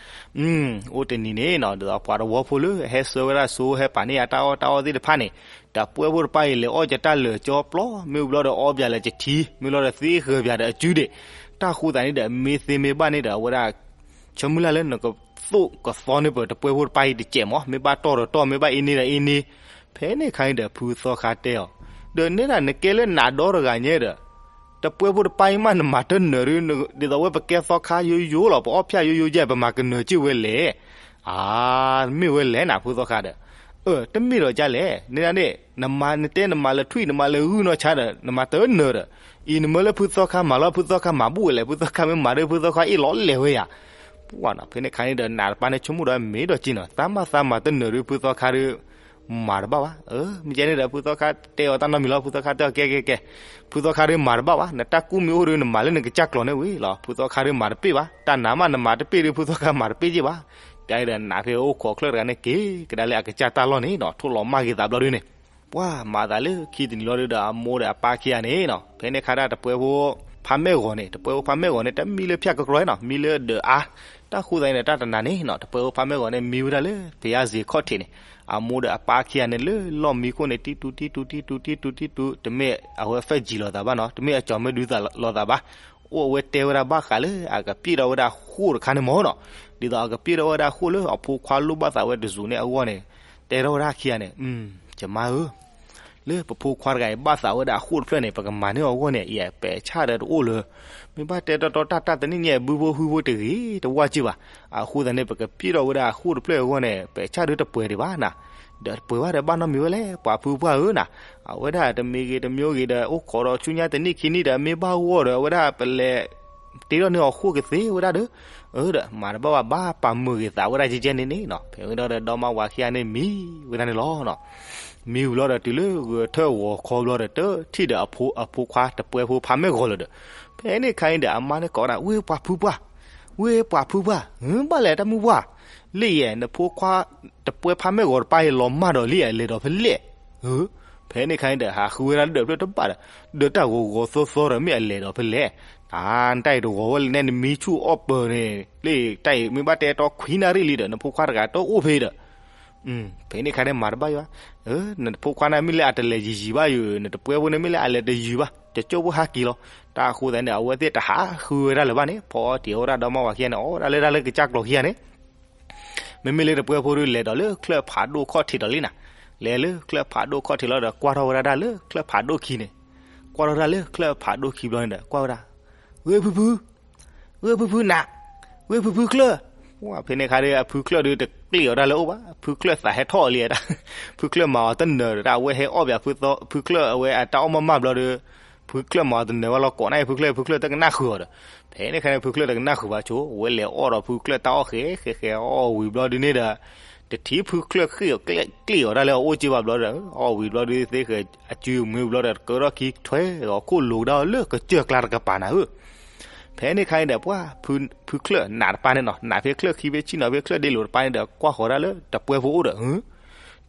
အိၣ်တနံၤန့ၣ်နီၤ ဒ်သိးပှၤတဝီဖိလၢဟဲဆှၢဝဲဒၣ်ဆိ ဟဲပာ်န့ၢ်ယၤတၢ်အီၣ်တၢ်အီသ့ၣ်တဖၣ်န့ၣ်, တပှဲဖိတပၢ်အံၤ လဲၤအီၣ်ကတၢ်လၢာ်ကၠီပျီ, မ့ၢ်ဘျီဒီးအီၣ်ဘၣ်လၢကထံ, မ့ၢ်လီၤဒီးသ့ဃၢၤဘၣ်ဒီးအစုဒံး, တၢ်ဃိသတးန့ၣ်ဒီး မ့ၢ်သ့မ့ၢ်ဘၣ်န့ၣ်ဒီး အဝဲဒၣ် ဆၢမုၢ်လၢ်လၢနကသိၣ်ကသီန့ၢ်ပတပှဲဖိတပၢ်အံၤတစဲးမး, မ့ၢ်ဘၣ်တီၢ်ဒီးတီၢ်, မ့ၢ်ဘၣ်အ့န့ၢ်ဒီးအ့န့ၢ်. ဖဲန့ၣ်ခါန့ၣ်ဒီး ဖုသီခါတဲအီၤ, ဒီးနဲဒၣ်နကဲလၢနးဒီတဂၤညါဒီး တပှဲဖိတပၢ်အံၤမး နမၤတနၢၤဒု, ဒ်သိးဝဲပကဲသီခါယိယိလီၤ, ပအီၣ်ဖၠၣ်ယိယိယဲၢ် ပမၤကနၢၤက့ၢ်ဝဲလဲၣ်. အါ, မ့ၢ်ဝဲလဲၣ်နၤ ဖုသီခါဒီး, အၢ တမ့ၢ်ဒီးကလဲၣ်, နဲဒၣ်န့ၣ် နမၤ နတဲနမၤလၢထွံၣ် နမၤလၢဂုၢ်နီၢ်ဆါဒီး နမၤတနၢၤဒီး, အံၤနမၢလၢဖုသီခါမၤလီၤ, ဖုသီခါမၤဘူၣ်ဝဲလဲၣ်, ဖုသီခါမ့ၢ်မၤဒီး ဖုသီခါအ့ၣ်လီၤလဲၤဝဲယၤ. ပှၢ်နီၤ ဖဲန့ၣ်ခါန့ၣ်ဒီး နးတပၤန့ၣ် ဆိကမိၣ်ဒီးမ့ၢ်ဒီးက့နီၤ သးမၤသးမၤတနၢၤဒုး ဖုသီခါဒုး မၤတဘၣ်ဘၣ်. မ့ၢ်ကဲန့ၣ်ဒီး ဖုသီခါတဲအီၤတၢ်နီတမံၤလီၤ ဖုသီခါတဲအီၤ ကဲကဲကဲ ဖုသီခါဒုးမၤတဘၣ်ဘၣ် နတၢ်ကူၣ်မံၤအိၣ်ဒုး နမၤလၢနကစၢ်ကျိာ်န့ၣ်ဝံၤလီၤ ဖုသီခါဒုးမၤတပ့ၢ်ဘၣ် တၢ်နးမးနမၤတပ့ၢ်ဒုး ဖုသီခါမၤတပ့ၢ်က့ဘၣ်. ကဲဒီး နးဖဲအိၣ်ခိးချၢၣ်တဂၤန့ၣ် က့ၤကဒါလၢအကစၢ်တၢ်လီၢ်န့ၣ်နီၤ ထိၣ်လီၤမၢ်က့ၤသးဘျီဒုးန့ၣ် ပှၢ်မၤသးလၢခံတနံၤလီၤဒုးဒီး အမိၢ်ဒီးအပၢ်ခံဂၤန့ၣ်နီၤ ဖဲန့ၣ်ခါဒၣ်တပှဲဖိ ဖါမဲၢ်ဂီၤန့ၣ် တပှဲဖိဖါမဲၢ်ဂီၤန့ၣ် တမံလၢဖၠၣ်ကကြီနီၤ မံလၢဒၢးအါ တၢ်ဃိသတးန့ၣ် တၢ်တနၤန့ၣ်နီၤ တပှဲဖိဖါမဲၢ်ဂီၤန့ၣ် မံဝဲဒၣ်လၢ ဖယၣ်စ့ၤခီၣ်ထံးန့ၣ် အမိၢ်ဒီးအပၢ်ခံဂၤန့ၣ် လၢလီၢ်မံခိၣ်န့ၣ် တံတူတံတူတံတူတံတူတံတူ တမ့ၢ်အဝဲဖဲၣ်ယံၤလိာ်သးဘၣ်နီၤ တမ့ၢ်အကၠီၤမ့ၢ်ဒုးသးလိာ်သးဘၣ် အိၣ်အဝဲတဲဝဲဒၣ်ဘၣ်ဃးလၢ အကပျ့ၢ်ထီၣ်ဝဲဒၣ်ဃိၣ်တခါန့ၣ်မ့ၢ်နီၤ ဒ်သိးအကပျ့ၢ်ထီၣ်ဝဲဒၣ်ဃိၣ်လၢအဖိခွါလိၣ်ဘၣ်သးဝဲတစူၤန့ၣ်အဂီၢ်န့ၣ် တဲထီၣ်ဝဲဒၣ်ခံဂၤန့ၣ် ယမါဧၢ လၢပဖိခွါတဂၤအံၤဘၣ်သးဝဲဒၣ်အဃိၣ်တဖျၢၣ်န့ၣ် ပကမၤန့ၢ်အီၤအဂီၢ်န့ၣ် အံၤပဲာ်ဆၣ်ဒီးတအိၣ်လၢ မ့ၢ်ဘၣ်တဲတီတီတၢ်တၢ်တနံၣ်ညါ ဘုဖိဟုဖိတဂ့ၤ တဝၢ်စ့ၢ်ဘၣ်. အဃိသတးန့ၣ် ပကပျ့ၢ်ထီၣ်ဝဲဒၣ်အဃိၣ်တဖျၢၣ်အဂီၢ်န့ၣ် ပဲာ်ဆၣ်ဒုးတပှဲၤဒံးဘၣ်နၤ ဒီးတပှဲၤဘၣ်ဒီးဘၣ်နီတမံၤဝဲလဲၣ် ပှၤဖုပှၢ်ဧၢနၤ အဝဲဒၣ်တမံၤဂ့ၤတမံၤဂ့ၤဒီး အိၣ်ခိးဒီးဆူညါတနံၣ်ခံနံၣ်ဒီး မ့ၢ်ဘၣ်ဂီၢ်ဒီး အဝဲဒၣ်ပလဲၤ တ့ထီၣ်န့ၢ်အီၤဃိၣ်ကသ့ဝဲဒၣ်ဒီး အၢဒီး မၤတဘၣ်ဘၣ် ဘၣ်ပာ်မုာ်ဂ့ၤသးဝဲဒၣ်ကဲကဲန့ၣ်န့ၣ်နီၤ ဖဲဝဲဒၣ်ဒီး ဒီမါဝၤခံဂၤန့ၣ်မံဝဲဒၣ်န့ၣ်လီၤ. မံဝံၤဘျီဒီး တုၤလၢဂဲၤထၢၣ်ဂီၤခီဘျီဒီး တထံၣ်ဒီးအဖိခွါတပှဲဖိဖါမဲၢ်ဂီၤလၢၤဒီး ဖဲန့ၣ်ခါအံၤဒီး အမါန့ၣ်ကိးဝဲဒၣ် ဝ့ၢ်ပှၤဖုပှၢ် ဝ့ၢ်ပှၤဖုပှၢ် ဘၣ်လဲၣ်တၢ်မုၢ်ပှၢ် လၢယဲ နဖိခွါ တပှဲဖါမဲၢ်ဂီၤတပၤအံၤ လီၤမၢ်ဒီးလံ အလဲၤဒီးဖဲလဲၣ် ဖဲန့ၣ်ခါအံၤဒီး ဟးဃုဝဲဒၣ်လၢဒၢးဖျၢၣ်တဘၣ်ဒီး ဒီးတၢ်ဂီၤဂီၤသီသီဒီး မ့ၢ်အလဲၤဒီးဖဲလဲၣ် တၢ်တၢ်အံၤတဂီၤဝဲလၢနဲ နမံဆူၣ်အီၣ်ပၢၤန့ၣ် လၢတၢ်အံၤ မ့ၢ်ဘၣ်တဲတီခွံနၣ်ရံၣ်လံဒီး နဖိခွါတဂၤတအိၣ်ဖဲဒီး ဖဲန့ၣ်ခါန့ၣ်မၤတဘၣ်ယွၤ နဖိခွါန့ၣ်မ့ၢ်လၢအတလဲၤယံၤယံၤဘၣ်ယိၤ နတပှဲဖိန့ၣ်မ့ၢ်လၢအလဲၤတယံၤဘၣ် တကၠိၣ်ဖိဟးက့ၤလီၤ. တၢ်အဃိသတးန့ၣ် အဝဲသ့ၣ်တဟးဃုဝဲဒၣ်လၢၤဘၣ်န့ၣ် ဖီအီၣ်တ့ၢ်အီၣ်ဝဲဒၣ် ဒီမါဝၤခံဂၤန့ၣ် အီၣ်ဝဲဒၣ်လၢတၢ်လၢကစၢ်ကျိာ်ခံဂၤန့ၣ် မ့မ့ၢ်လၢတပှဲဖိဒုး လဲၤဒီးလၢချၢၣ်ဖးဒိၣ်ခီၣ်ထံးဒီးလံနၤ လဲၤလၢချၢၣ်ဖးဒိၣ်ခီၣ်ထံးလီၤဒီး ကွၢ်ထီၣ်ဝဲဒၣ်တၢ်လၢချၢၣ်ဖးဒိၣ်ခံန့ၣ် ကွၢ်ထီၣ်တၢ်လၢချၢၣ်ဖးဒိၣ်ခံဘျီန့ၣ်ဒီး ကွၢ်ဝဲဒၣ် ဂ့ၤဖုဖု ဂ့ၤဖုဖုနး ဂ့ၤဖုဖုချၢၣ် ဖဲန့ၣ်ခါဒီး အဖုချၢၣ်ဒုးတကျံးအီၤတၢ်လၢအိၣ်ဘၣ် ဖုချၢၣ်သးဟဲထီၣ်အီၤလံ ဖုချၢၣ်မၤအီၤတနၢၤဒီး အဝဲဟဲအီၣ်ဘၣ် ဖုချၢၣ်အဝဲအတၢ်အီၣ်မးမးဘျီဒီး ဖုချၢၣ်မၤအီၤတနၢၤဝဲလီၤ ကိးနၢ်အံၤ ဖုချၢၣ် ဖုချၢၣ်တကနၣ်ဃုာ်အီၤဒီး ဖဲန့ၣ်ခါန့ၣ် ဖုချၢၣ်တကနၣ်ဃုာ်ဘၣ်ဆိ အဝဲလဲၤအီၣ်ဒီးဖုချၢၣ်တၢ်အီၣ်ဃဲဃဲဃဲ အီၣ်ဝံၤဘျီဒုးန့ၣ်ဒီး တထံၣ်ဖုချၢၣ်ဃ့ၢ်အီၤကျ့ၣ်အီၤတၢ်လၢအအိၣ်က့ဘၣ်ဘျီဒီး အီၣ်ဝံၤဘျီဒုးသ့ဃဲၤအစုမွ့ဘျီဒီး ကၢထီၣ်ခံထွဲအီၤခိၣ်လိၤကဒါအီၤလၢကစၢၢ်ကျါတကပၤနၤဧၢ ဖဲန့ၣ်ခါန့ၣ်ဒီး ပှၢ် ဖုချၢၣ်နးတပၤန့ၣ်နီၤ နးဖဲချၢၣ်ခံဖဲဆံနီၤ ဖဲချၢၣ်ဒ့လိၤတပၤန့ၣ်ဒီး ကွၢ်ဃီၤဒၣ်လၢတပှဲဖိအိၣ်ဒီး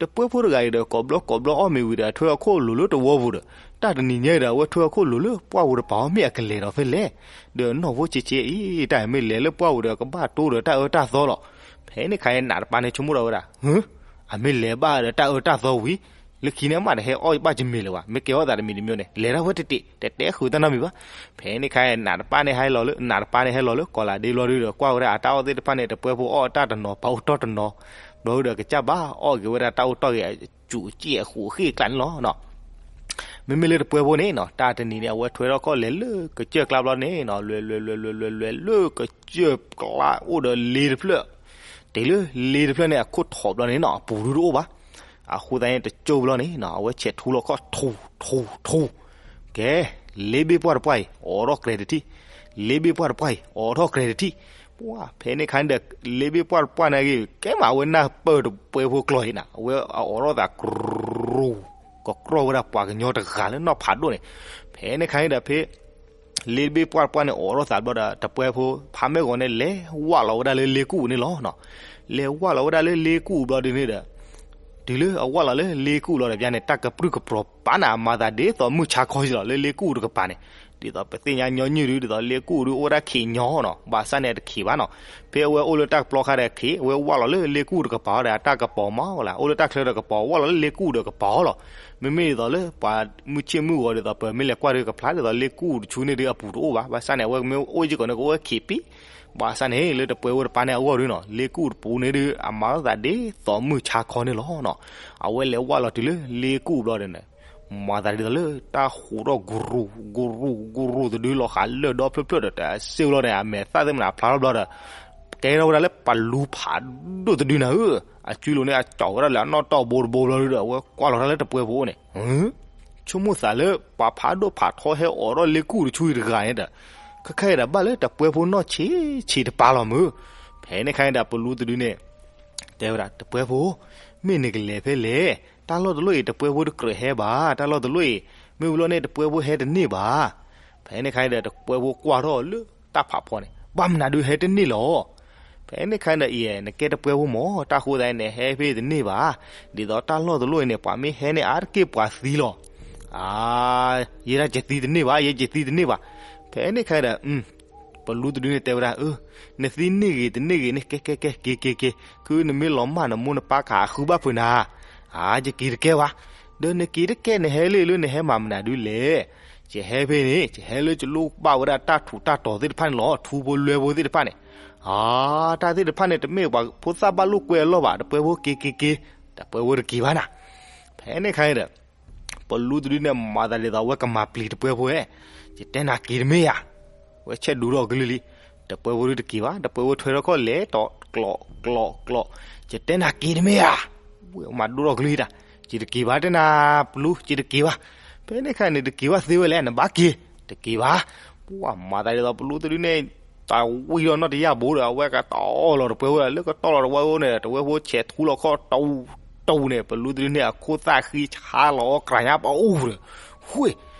တပှဲဖိတဂၤအံၤဒီး ကိးဘျီကိးဘျီအီၣ်မ့ၤဝံၤဒီး ထွဲအီၤခိၣ်လိၤလၢတဝီပူၤဒီး တၢ်တနံၤညါအံၤဒီး အဝဲထွဲအီၤခိၣ်လိၤလၢပှၢ်ပူၤတပၤအီၤ မ့ၢ်အကလဲၤဒီးဖဲလဲၣ် ဒီးနီၢ်ဖိဆံးဆံးအံၤ တၢ်မ့ၢ်လဲၤလၢပှၢ်ပူၤဒီး ကဘၣ်တိဒီးတၢ်အၢတၢ်သီလီၤ. ဖဲန့ၣ်ခါအံၤ နးတပၤန့ၣ် ဆိကမိၣ်ထီၣ်ဝဲဒၣ် အမ့ၢ်လဲၤဘၣ်ဒီးတၢ်အၢတၢ်သီဝံၤ လၢခံန့ၣ်မးတဟဲအီၣ်ဘၣ်ယမ့ၤလၢၤဘၣ် မ့ၢ်ကဲအီၣ်သးတမံၤတမံၤန့ၣ် လဲၤဒၣ်ဝဲတတ့ၢ် တတဲဃုာ်တၢ်နီတမံၤဘၣ်. ဖဲန့ၣ်ခါအံၤ နးတပၤန့ၣ်ဟဲလီၤလၢ နးတပၤန့ၣ်ဟဲလီၤလၢကီးလးဒ့ဘျီဒုးဒီး ကွၢ်ဝဲဒၣ်အတၢ်အီၣ်သ့ၣ်တဖၣ်န့ၣ် တပှဲဖိအီၣ်တၢ်တနီၤ ပာ်အိၣ်တီၢ်တနီၤ ဘျီဒုးဒီး ကစၢ်ဘၣ်အီၣ်က့ၤဝဲဒၣ်တၢ်အိၣ်တီၢ်ဂ့ၤ အစူးအစ့ၢ်အဃိးအဃ့ၢ်ကျါန့ၣ်လီၤ. မ့မ့ၢ်လၢတပှဲဖိန့ၣ်နီၤ တၢ်တနံၤန့ၣ် အဝဲထွဲထီၣ်ခီၣ်လဲၤလၢကစၢၢ်ကျါဘျီန့ၣ်နီၤ လဲၤလဲၤလဲၤလဲၤလဲၤလၢကစၢၢ်ကျါအိၣ်ဒီးလ့တဖျၢၣ် တုၤလၢလ့တဖျၢၣ်န့ၣ် အခိၣ်ထီၣ်ဘျီန့ၣ်နီၤ အပူၤဒုတအိၣ်ဘၣ်. အဃိသတးန့ၣ် တကၠိၢ်ဘျီန့ၣ်နီၤ အဝဲဆဲးထူလီၤခီၣ်ထူထူထူ ကဲ လ့ဘ့ၣ်ပှၢ်တပှၢ်အံၤ အိးထီၣ်ကြဲးတထံၣ် လ့ဘ့ၣ်ပှၢ်တပှၢ်အံၤ အိးထီၣ်ကြဲးတထံၣ် ပှၢ် ဖဲန့ၣ်ခါန့ၣ်ဒီး လ့ဘ့ၣ်ပှၢ်တပှၢ်န့ၣ်ဂ့ၤ ကဲမးအဝဲနၢ်ပၢၢ်တပှဲဖိကျီၢ်အံၤနၤ အဝဲအအိးထီၣ်သး ကရူၢ် ကကြီၢ်ဝဲဒၣ်ပှၤကညီတဂၤလၢနီၢ်ဖးဒိၣ်န့ၣ် ဖဲန့ၣ်ခါန့ၣ်ဒီးဖဲ လ့ဘ့ၣ်ပှၢ်တပှၢ်န့ၣ် အိးထီၣ်သးဘျီဒီး တပှဲဖိ ဖးမဲၢ်ဂီၤန့ၣ် လဲၤဝၢ်လီၤဝဲဒၣ်လၢလ့ကူၣ်န့ၣ်လီၤ. လဲၤဝၢ်လီၤဝဲဒၣ်လၢလ့ကူၣ်ဘျီဒုးန့ၣ်ဒီး တုၤလၢအဝၢ်လီၤလၢလ့ကူၣ်ဘျီဒီး ပျၢ်န့ၣ် တၢ်ကပြုၢ်ကပြီၤပာ်နၤ အမၤသးဒ်သိးမုၢ်ဆါခီကလီၤ လၢလ့ကူၣ်တကပၤန့ၣ် ဒ်သိးပသ့ၣ်ညါညီနုၢ်ဒုး ဒ်သိးလ့ကူၣ်ဒုးအိၣ်ဝဲဒၣ်ခံးညီနီၤ ဘၣ်ဆၣ်န့ၣ်တခံးဘၣ်နီၤ ဖဲအဝဲအိၣ်လၢတၢ်ကပျီခါဒီးခံး အဝဲဝၢ်လီၤလၢလ့ကူၣ်တကပၤဒီး အတၢ်ကပီၤမးဝဲလၢ အိၣ်လၢတၢ်ချၢဒီးကပီၤ ဝၢ်လီၤလၢလ့ကူၣ်ဒီးကပၤလီၤ. မ့မ့ၢ်ဒ်သိးလၢပှၤမုၢ်ဆ့ၣ်မုၢ်ဂီၤဒ်သိး ပမ့ၢ်လဲၤကွၢ်ဒုးကဖျါဒ်သိးလ့ကူၣ်တဆူန့ၣ်ဒုးအပူၤတအိၣ်ဘၣ် ဘၣ်ဆၣ်န့ၣ် အဝဲမ့ၢ်အိၣ်ယံၤကီးန့ၣ် ကအိၣ်ဝဲခံးပံ ဘၣ်ဆၣ်န့ၣ် လၢတပှဲဖိတပၤန့ၣ်အဂီၢ်ဒုးနီၤ လ့ကူၣ်တပူၤန့ၣ်ဒုး အမၤသးဒ်သိးမုၢ်ဆါခီန့ၣ်လီၤနီၤ. အဝဲလဲၤဝၢ်လီၤတုၤလၢလ့ကူၣ်ဘျီဒီးန့ၣ် မၤသးဒ်သိးလၢတၢ်ဟူးထီၣ် ကရူၢ် ကရူၢ် ကရူၢ်တဒုလီၤဃာ်လၢၢ်ဒီဖျၢၣ်ဖျၢၣ်ဒီး တၢ်စ့ၢ်ကီးလီၤန့ၣ် အမဲာ်သၣ်သ့ၣ်မနုၤဖျါထီၣ်ဘျီဒီး ကဲထီၣ်ဝဲဒၣ်လၢပှၤလူၤဖးဒိၣ်တဒုနၤဧၢ, အစုလိၤန့ၣ် အကၠီၤဝဲဒၣ်လၢအနီၣ်တီၢ်ဘိတဘိဘျီဒီး အဝဲကွၢ်လီၤတၢ်လၢတပှဲဖိအအိၣ်န့ၣ် ဆိကမိၣ်သးလၢ ပှၤဖးဒိၣ်ဖးထီဟဲအိးထီၣ်လ့ကူၣ်တဆူအံၤတဂၤန့ၣ်ဒီး ခဲခါအံၤဒၣ်ဘၣ်လၢတပှဲဖိနီၢ်ဆံးဆံးတပၤလီၤမုၢ်, ဖဲန့ၣ်ခါန့ၣ်ဒီး ပလူတဒုန့ၣ် တဲဝဲဒၣ် တပှဲၤဖိ, မ့ၢ်နကလဲၤဖဲလဲၣ်. တၢ်လီၢ်တလီၢ်အံၤ တပှဲၤဖိတကြၢးဟဲဘၣ်. တၢ်လီၢ်တလီၢ်အံၤ မ့ၢ်ဝံၤလီၤန့ၣ် တပှဲၤဖိဟဲတန့ၢ်ဘၣ်. ဖဲန့ၣ်ခါန့ၣ်ဒီး တပှဲၤဖိကွၢ်ထီၣ်လၢတၢ်ဖးဖီန့ၣ် ဘၣ်မနုၤဒုးဟဲတန့ၢ်လီၤ. ဖဲန့ၣ်ခါန့ၣ်ဒီး အံၤ နကဲတပှဲၤဖိမၢ်, တၢ်ဃိသတးန့ၣ် နဟဲဖဲတန့ၢ်ဘၣ်. ဒ်သိးတၢ်လီၢ်တလီၢ်အံၤန့ၣ် ပှၤမ့ၢ်ဟဲန့ၣ် အါတက့ၢ်ပှၤသံလီၤ. အါ, ယဲဒၣ်ယသံတန့ၢ်ဘၣ်, ယဲယသံတန့ၢ်ဘၣ်. ဖဲန့ၣ်ခါဒီး ပလူတဒုန့ၣ်တဲဝဲဒၣ်, နသံန့ၢ်ဂ့ၤတန့ၢ်ဂ့ၤန့ၣ် ကဲကဲကဲ က့ၤက့ၤက့ၤ, ခုနမ့ၢ်လီၤမၢ်နမိၢ်နပၢ်ကဟးဃုဘၣ်ဖုးနၤ. အါ, ယက့ၤတကဲဘၣ်. ဒီးနက့ၤတကဲ နဟဲလၢလၢနဟဲမၤမနုၤဒုးလဲၣ်. ယဟဲဖဲန့ၣ် ယဟဲလၢယလိၣ်ဘၣ်ဝဲဒၣ်တၢ်ထူးတၢ်တီၤသ့ၣ်တဖၣ်န့ၣ်လီၤ, ထူဖိလွဲဖိသ့ၣ်တဖၣ်န့ၣ်. အါ, တၢ်သ့ၣ်တဖၣ်န့ၣ် တမ့ၢ်ပှၤဖိသၣ်ဘၣ်လိာ်ကွဲအလီၢ်ဘၣ်, တပှဲၤဖိက့ၤက့ၤက့ၤ, တပှဲၤဖိတက့ၤဘၣ်နၤ. ဖဲန့ၣ်ခါန့ၣ်ဒီး ပလူတဒုန့ၣ် မၤသးဒ်သိးအဝဲကမၤပျံၤတပှဲၤဖိဧါ, ယတဲနၤက့ၤတမ့ၢ်ဧါ. ဝဲဆဲးဒိးထီၣ်ကလုၢ်လံ. တပှဲၤဖိဒုတက့ၤဘၣ်, တပှဲၤဖိထွဲထီၣ်ခီၣ်လဲၤတီၤကျီးကျီးကျီး, ယတဲနၤက့ၤတမ့ၢ်ဧါ. ဝဲမၤဒိၣ်ထီၣ်ကလုၢ်တၢ်, ယတက့ၤဘၣ်တဲနၤပလူ, ယတက့ၤဘၣ်. ဖဲန့ၣ်ခါန့ၣ် တက့ၤဘၣ်သ့ဝဲလဲၣ်, နဘၣ်က့ၤ, တက့ၤဘၣ်. ပှၤမၤသးဒ်သိးပလူတဒုန့ၣ် တၢ်ဝံၤဒီးနီၢ်တယၢ်ဘိဒီး အဝဲကတီၢ်လီၤတပှဲၤဖိဒီး လၢကတီၢ်လီၤတဝဲဖိန့ၣ် တဝဲဖိဆဲးထူလီၤခီၣ်တဝူးတဝူးန့ၣ် ပလူတဒုန့ၣ် အခိၣ်သၣ်ဃံဆါလီၤအီၣ်ကြၤညါပအူဒီး, ဝ့ၢ်,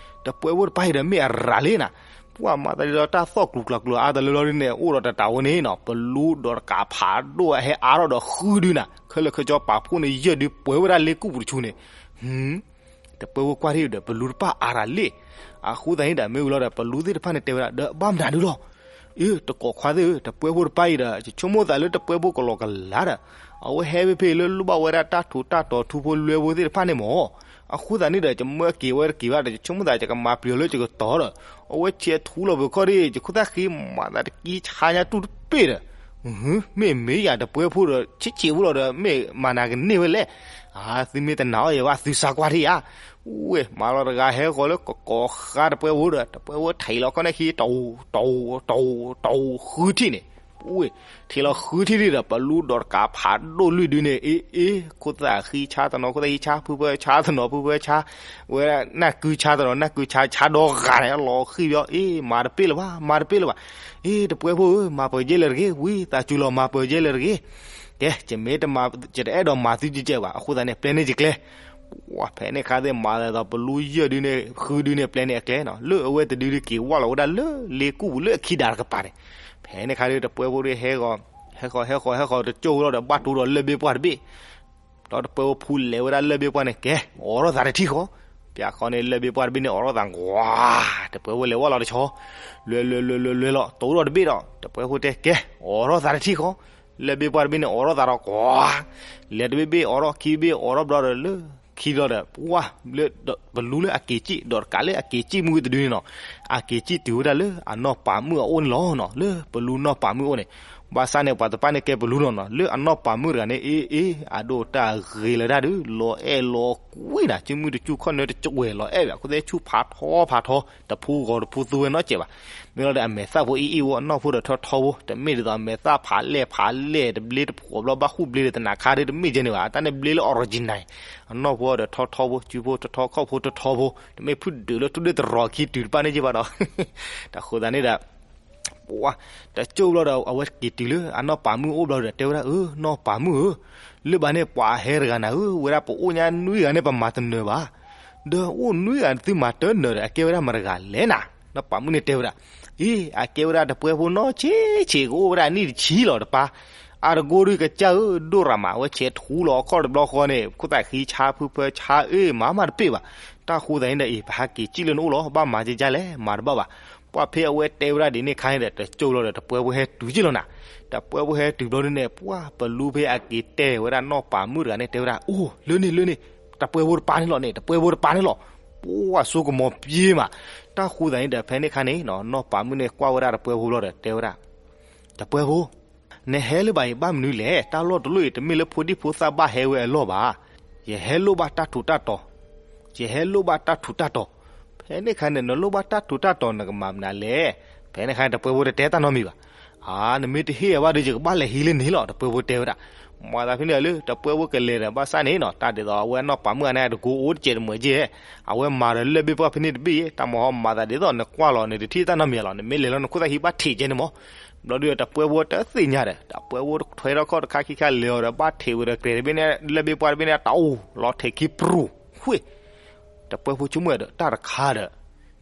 တပှဲၤဖိတပၢ်အံၤဒီးမ့ၢ်အရၤလံနၤ. ပှၤမၤသးဒ်သိးတၢ်သီၣ်ကျူၤကျါကျူၤအါတလၢလီၤဒ်န့ၣ် အိၣ်ဒီးတတးဝဲန့ၣ်နီၤ, ပလူဒီးတကးဖးဒိၣ်ဟဲအါထီၣ်ဒီးဃုဒုနၤ, ခဲလၢာ်ခဲဆ့ပာ်ဖှိၣ်န့ၣ်ယဲၢ်ဒုပှဲၤဝဲဒၣ်လ့ကူၣ်ပူၤတဆူန့ၣ် တပှဲၤဖိကွၢ်ထံၣ်ဒီး ပလူတပၢ်အါရၤလံ. အဃိသတးန့ၣ်ဒီး မ့ၢ်ဝံၤလီၤဒီး ပလူသ့ၣ်တဖၣ်န့ၣ်တဲဝဲဒၣ် ဒီးဘၣ်မနုၤဒုလီၤ. အ့ တကိးခွါသ့ၣ်ဧၢ, တပှဲၤဖိတပၢ်အံၤဒီး ယဆိကမိၣ်သးလၢတပှဲၤဖိကလီၤကလးဒီး အဝဲဟဲဖဲဖဲလၢလိၣ်ဘၣ်ဝဲဒၣ်တၢ်ထူးတၢ်တီၤထူဖိလွဲဖိသ့ၣ်တဖၣ်န့ၣ်မၢ်. အဃိသတးန့ၣ်ဒီး ယမၢက့ၤဝဲတက့ၤဘၣ်ဒီး ယဆိကမိၣ်သးယကမၤပျံၤအီၤလၢယကတီၤဒီး အဝဲဆဲးထူလီၤပခီၣ်ဒ် ယခိၣ်သၣ်ဃံမၤသးတကံဆါညါတူၢ်တပ့ၢ်ဒီး မ့ၢ်မ့ၢ်ယၤတပှဲၤဖိဒီး ဆံးဆံးဖိလီၤဒီး မ့ၢ်မၤနၤကန့ၢ်ဝဲလဲၣ်. အါ သုမ့ၢ်တနာ်အီၤယၤဘၣ် သုစၢ်ကွၢ်ထံၣ်ဧါ. ဝ့ၢ် မၤလီၤတဂၤဟဲဃီၤလၢကကိးဃါတပှဲၤဖိဒီး တပှဲၤဖိထံးလီၤခီၣ်န့ၣ်ခံ တီၤတီၤတီၤတီၤဃုထံၣ်န့ၣ်, ဝ့ၢ် ထံးလီၤဃုထံၣ်ဒံးဒီး ပလူဒီးတကးဖးဒိၣ်လွံၢ်ဒုန့ၣ် အ့ အ့ ခိၣ်သၣ်ဃံဆါတနီၤ ခိၣ်သၣ်ဃံဆါ ဖုဖၢဆါတနီၤ ဖုဖၢဆါ ဝဲဒၣ်နၢ်ကုဆါတနီၤ နၢ်ကုဆါ ဆါဒီဂၤန့ၣ် အလီၤဃံၣ်ဘျီ အ့ မၤတပ့ၢ်လၢၤဘၣ် မၤတပ့ၢ်လၢၤဘၣ်. အ့ တပှဲၤဖိဧၢ မၤပၢၤယဲလဲၣ်တဂ့ၤ ဝံသးစူၤလီၤ မၤပၢၤယဲလဲၣ်တဂ့ၤ. ကဲ ယမ့ၢ်တမၤ ယတအဲၣ်ဒိးမၤသုကဲကဲဘၣ် အဃိသတးန့ၣ် ပျဲန့ၢ်ယကျဲ. ဝ့ၢ် ဖဲန့ၣ်ခါသ့ၣ်မၤသးဒ်သိး ပလူယဲၢ်ဒုန့ၣ် ဃုဒုန့ၣ် ပျဲန့ၢ်အကျဲနီၤ လၢအဝဲတဒုဒုက့ၤဝဲလီၤဝဲဒၣ်လၢလ့ကူၣ်ပူၤလၢအခံဒါတကပၤန့ၣ်. ဖဲန့ၣ်ခါဒီး တပှဲၤဖိဒုဟဲဃီၤ ဟဲဃီၤ ဟဲဃီၤ ဟဲဃီၤ တကၠိၢ်လီၤဒီး ဘၣ်တူဒီးလၢၢ်ဘ့ပှၢ်တဘ့ၣ် ဒီးတပှဲၤဖိဖူလဲၤဝဲဒၣ်လၢၢ်ဘ့ပှၢ်န့ၣ် ကဲ အိးထီၣ်သးတထံၣ်ဃီ. ပျၢ်ခီန့ၣ် လၢၢ်ဘ့ပှၢ်တဘ့ၣ်န့ၣ် အိးထီၣ်သးကွၢ် တပှဲၤဖိလဲၤဝဲလီၤတဆီ လွဲလွဲလွဲလွဲလွဲလီၤ တိၤထီၣ်တဘ့ၣ်ဒီး တပှဲၤဖိတဲ ကဲ အိးထီၣ်သးတထံၣ်ဃီ. လၢၢ်ဘ့ပှၢ်တဘ့ၣ်န့ၣ် အိးထီၣ်သးဒီးကွၢ် လဲၤတဘ့ၣ်ဘ့ၣ် အိးထီၣ်ခံဘ့ၣ် အိးထီၣ်ဘျီဒီးလၢ ခံလီၤဒီး ပှၢ် လၢ ပလူလၢအက့ၤစံၣ် ဒီးတကးလၢအက့ၤစံၣ်မုၢ်တဒုန့ၣ်နီၤ အက့ၤစံၣ်တုၤဝဲဒၣ်လၢအနီၢ်ပၤမုၣ်အအိၣ်န့ၣ်လီၤနီၤ လၢပလူနီၢ်ပၤမုၣ်အအိၣ်န့ၣ်. ဘၣ်ဆၣ်န့ၣ် ပှၤတပၢ်န့ၣ်ကဲပလူနီၤနီၤ လၢအနီၢ်ပၤမုၣ်တဂၤန့ၣ် အ့ အ့ အဒိၣ်တၢ်ဂ့ၤလၢၤတၢ်ဒုး လီၤအဲၣ်လီၤကွံနၤ စုမုၢ်တစူၢ်ခီၣ်နၢတစူၢ်ဝဲလီၤအဲၣ်ဘၣ် အဃိသတးဆူၣ်ဖးထီဖးထီ တဖူဂီၤတဖူသူဝဲနီတစဲးဘၣ်. မ့ၢ်လီၤဒီးအမဲာ်သၣ်ဖိအ့ၣ်အ့ၣ်ဝဲ အနီၢ်ဖိဒီးထီထီဖိ တမ့ၢ်ဒ်သိးအမဲာ်သၣ်ဖးလဲၢ်ဖးလဲၢ် တဘျ့တဖှီၣ်ဘျီ ဘၣ်ဃုာ်ဘျ့ဒီးတနၤခါဒီး တမ့ၢ်ကဲန့ၣ်ဘၣ် တၢ်န့ၣ်ဘျ့လၢ original အနီၢ်ဖိဒီးထီထီဖိ စုဖိထီထီ ခီၣ်ဖိထီထီဖိ တမ့ၢ်ဖုၣ်ဒုးလၢထူဒ့တရီၤခံတုၤတပၣ်န့ၣ်က့ဘၣ်ဒီး တၢ်ဃိသတးန့ၣ်ဒီး ပှၢ် တကၠိၢ်ဘျီဒီး အဝဲက့ၤတုၤလၢအနီၢ်ပၤမုၣ်အိၣ်ဘျီဒီး တဲဝဲဒၣ် အၢ နီၢ်ပၤမုၣ်ဧၢ, လၢဘၣ်န့ၣ် ပှၤဟဲတဂၤနၤဧၢ, ဝဲဒၣ်ပအိၣ်ညါနွံဂၤန့ၣ် ပမၤတနၢၤဘၣ်, ဒီးအိၣ်နွံဂၤသုမၤတနၢၤဒီး အကဲဝဲဒၣ်မတၤတဂၤလဲၣ်နၤ. နီၢ်ပၤမုၣ်န့ၣ်တဲဝဲဒၣ်, အ့ အကဲဝဲဒၣ်တပှဲၤဖိနီၢ်ဆံးဆံး ကအိၣ်ဝဲဒၣ်နံၣ်တဆံလီၤတပၢ်, အတကိးဒုးကစၢ်ဧၢ ဒိၣ်ရၤမး အဝဲဆဲးထူလီၤအခီၣ်တဘျီဃီန့ၣ် ခိၣ်သၣ်ဃံဆါဖုဖၢဆါ အ့ မၤမးတပ့ၢ်ဘၣ်. တၢ်ဃိသတးန့ၣ်ဒီး အ့ ပဟးက့ၤစံၣ်လၢနအိၣ်လီၤ, ဘၣ်မၤကဲကဲလဲၣ် မၤတဘၣ်ဘၣ်. ပှၢ်ဖဲအဝဲတဲဝဲဒၣ်ဒ်န့ၣ်ခါန့ၣ်ဒီး တကၠိၢ်လီၤဒီး တပှဲၤဖိဟဲတုၤက့လီၤနၤ. တပှဲၤဖိဟဲတုၤဘျီဒုန့ၣ် ပှၢ်ပလူဖဲအက့ၤတဲဝဲဒၣ်နီၢ်ပၤမုၣ်တဂၤန့ၣ် တဲဝဲဒၣ် အိၣ် လၢန့ၣ်လၢန့ၣ် တပှဲၤဖိတပၢ်န့ၣ်လီၤန့ၣ် တပှဲၤဖိတပၢ်န့ၣ်လီၤ. ပှၢ်ဆိကမိၣ်ပျ့ၤမး. တၢ်ဃိသတးန့ၣ်ဒီး ဖဲန့ၣ်ခါန့ၣ် နီၢ်ပၤမုၣ်န့ၣ်ကွၢ်ဝဲဒၣ်တပှဲၤဖိဘျီဒီး တဲဝဲဒၣ်, တပှဲၤဖိ နဟဲလၢဘၣ်အံၤ ဘၣ်မနုၤလဲၣ်. တၢ်လီၢ်တလီၢ်အံၤ တမ့ၢ်လၢဖိဒံဖိသၣ်ဘၣ်ဟဲဝဲအလီၢ်ဘၣ်. ယဟဲလိၣ်ဘၣ်တၢ်ထူးတၢ်တီၤ, ယဟဲလိၣ်ဘၣ်တၢ်ထူးတၢ်တီၤ. ဖဲန့ၣ်ခါန့ၣ် နလိၣ်ဘၣ်တၢ်ထူးတၢ်တီၤ နကမၤမနုၤလဲၣ်. ဖဲန့ၣ်ခါန့ၣ် တပှဲၤဖိတတဲတၢ်နီတမံၤဘၣ်. အါ နမ့ၢ်တဟ့ၣ်ယၤဘၣ်ဒီး ယကဘၣ်လဲၤဟံးလၢန့ၣ်လီၤ တပှဲၤဖိတဲဝဲဒၣ်. မၤသးဖဲန့ၣ်လၢ တပှဲၤဖိကလဲၤဒီး ဘၣ်ဆၣ်န့ၣ်နီၤ တၢ်ဒ်သိးအဝဲနီၢ်ပၤမုၣ်အန့ၣ် တကိးအိၣ်တစဲးတမှဲးက့, အဝဲမၤဒီးလၢၢ်ဘ့ၣ်ပှၢ်ဖဲန့ၣ်တဘ့ၣ်, တၢ်မၤဟီမၤသးဒ်သိးနကွၢ်လီၤ နတထံၣ်တၢ်နီတမံၤလီၤ. နမ့ၢ်လဲၤလီၤ နခိၣ်သၣ်ဟံးဘၣ်ထံးကဲန့ၣ်မး. ဘျီဒုးတပှဲဖိတသ့ၣ်ညါဒီး တပှဲဖိထွဲထီၣ်ခီၣ်တခါခံခါလဲၤအီၤဒီး ဘၣ်ထံးဝဲဒီးကြဲးတဘ့ၣ်န့ၣ် လၢၢ်ဘ့ၣ်ပှၢ်တဘ့ၣ်န့ၣ် တအိၣ်လီၤ ထဲးခံပြူၤ ဃ့ၢ် တပှဲဖိဆိကမိၣ်ဒီး တၢ်တခါဒီး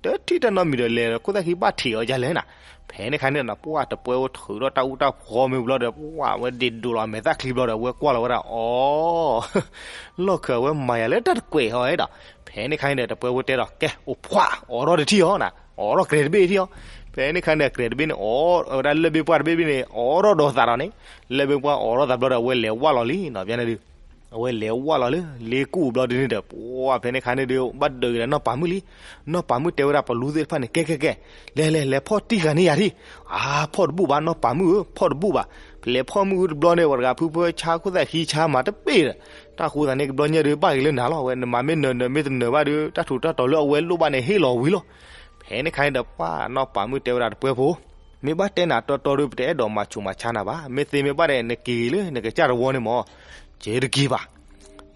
တထံၣ်တၢ်နီတမံၤဒီး လဲၤခိၣ်သၣ်ခံဘၣ်ထံးအီၤဒ်လဲၣ်နၤ. ဖဲန့ၣ်ခါန့ၣ်ဒီး ပှၢ်တပှဲဖိထုးထီၣ်တၢ်အူတၢ်ဖီမ့ၢ်ဘျီဒီး ပှၢ်ဝဲဒ့ဒိးလီၤအမဲာ်သၣ်ချံဘျီဒီး အဝဲကွၢ်လီၤဝဲဒၣ် အီ လီၢ်ခၢးဝဲမၤယၤလၢတၢ်တကွဲးအီၤဒီး ဖဲန့ၣ်ခါန့ၣ်ဒီး တပှဲဖိတဲဒီး ကဲ အိၣ်ဖှၣ် အိးထီၣ်တထံၣ်အီၤနၤ, အိးထီၣ်ကြဲးတဘ့ၣ်ထံၣ်အီၤ. ဖဲန့ၣ်ခါန့ၣ်ဒီး ကြဲးတဘ့ၣ်န့ၣ်အိးဝဲဒၣ်လၢၢ်ဘ့ၣ်ပှၢ်တဘ့ၣ်ဘ့ၣ်န့ၣ် အိးထီၣ်ဒီးသးဒီးန့ၣ်, လၢၢ်ဘ့ၣ်ပှၢ်အိးထီၣ်သးဘျီဒီး အဝဲလဲၤဝၢ်လီၤလံနၤ ဘၣ်န့ၣ်ဒုး အဝဲလဲၤဝၢ်လီၤလၢလ့ကူၣ်ဘျီဒုးန့ၣ်ဒီး ပှၢ်ဖဲန့ၣ်ခါန့ၣ်ဒီး ဘၣ်ဒုးက့ၤဒီးနီၢ်ပၤမုၣ်လံ. နီၢ်ပၤမုၣ်တဲဝဲဒၣ်ပလူသ့ၣ်တဖၣ်န့ၣ် ကဲ ကဲ ကဲ လဲၤ လဲၤ လဲၤဖီၣ်တံၢ်ဃာ်န့ၢ်ယၤထံၣ်. အါ ဖီၣ်တဘူၣ်ဘၣ် နီၢ်ပၤမုၣ်ဧၢ ဖီၣ်တဘူၣ်ဘၣ်. ပလဲၤဖီၣ်မုၢ်အူတဘျီန့ၣ် ပှၤတဂၤဖုဖၢဆါခိၣ်သၣ်ခံဆါမးတပ့ၢ်ဒီး, တၢ်ဃိသးန့ၣ် ကဘျီညါဒုး ဘၣ်ဂ့ၤလၢနၤလီၤ. အဝဲနမၤမ့ၢ်နၢၤနၢၤ မ့ၢ်တနၢၤဘၣ်ဒီး တၢ်ထူးတၢ်တီၤလၢအဝဲလိၣ်ဘၣ်န့ၣ် ဟ့ၣ်လီၤဝံၤလီၤ. ဖဲန့ၣ်ခါန့ၣ်ဒီး ပှၢ်နီၢ်ပၤမုၣ်တဲဝဲဒၣ်တပှဲဖိ မ့ၢ်ဘၣ်တဲနၤတီတီဒီး ပတအဲၣ်ဒိးမၤဆူးမၤဆါနၤဘၣ်. မ့ၢ်သ့မ့ၢ်ဘၣ်ဒီး နက့ၤလၢနကစၢ်တဝီန့ၣ်မး. ယတက့ၤဘၣ်,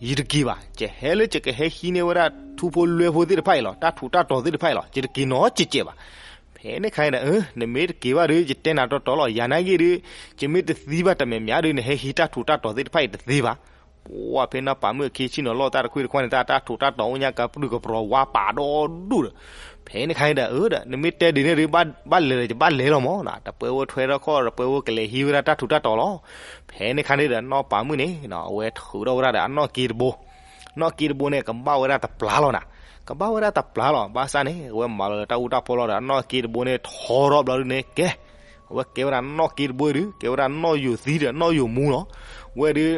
ယတက့ၤဘၣ်. ယဟဲလၢယကဟဲဟံးန့ၢ်ဝဲဒၣ်ထူဖိလွဲဖိသ့ၣ်တဖၣ်အံၤလီၤ, တၢ်ထူးတၢ်တီၤသ့ၣ်တဖၣ်အံၤလီၤ. ယတက့ၤနီတစဲးဘၣ်. ဖဲန့ၣ်ခါန့ၣ်ဒီး နမ့ၢ်တက့ၤဘၣ်ဒီး ယတဲနၤတီတီလီၤ. ယၤနာ်က့ဒီး ယမ့ၢ်တသံဘၣ်တမဲာ်မးဒီး နဟဲဟံးတၢ်ထူးတၢ်တီၤသ့ၣ်တဖၣ်အံၤတသ့ဘၣ်. ပှၢ်ဖဲနီၢ်ပၤမုၣ်အခံဆ့ၣ်နီၤလီၢ်တၢ်တခွံတခွါန့ၣ် တၢ် တၢ်ထူးတၢ်တီၤအိၣ်ညါကပြုၢ်ကပြီၤဝါပာ်ဒီဒူၣ်ဒီး, ဖဲန့ၣ်ခါန့ၣ်ဒီး အၢဒီး နမ့ၢ်တဲဒ်န့ၣ်ဒီး ဘၣ်လဲၤဒီး ယဘၣ်လဲၤလီၤမး. တပှဲဖိထွဲထီၣ်ခီၣ် တပှဲဖိကလဲၤဟံးဝဲဒၣ်တၢ်ထူးတၢ်တီၤလီၤ. ဖဲန့ၣ်ခါန့ၣ်ဒီး နီၢ်ပၤမုၣ်န့ၣ် အဝဲထုးထီၣ်ဝဲဒၣ်ဒီးအနီၢ်က့တဘိ, နီၢ်က့တဘိန့ၣ် ကဘၣ်ဝဲဒၣ်တပျၢ်လီၤနၤ. ကဘၣ်ဝဲဒၣ်တပျၢ်လီၤ. ဘၣ်ဆၣ်န့ၣ် အဝဲမၤလီၤလၢတၢ်အူတၢ်ဖီလီၤဒီး အနီၢ်က့တဘိန့ၣ် ထီထီၣ်ဘျီဒုးန့ၣ် ကဲ အဝဲကဲဝဲဒၣ်နီၢ်က့တဘိဒုး ကဲဝဲဒၣ်နီၢ်ယိာ်သံဒီးနီၢ်ယိာ်မူလီၤ. ဝဲဒုး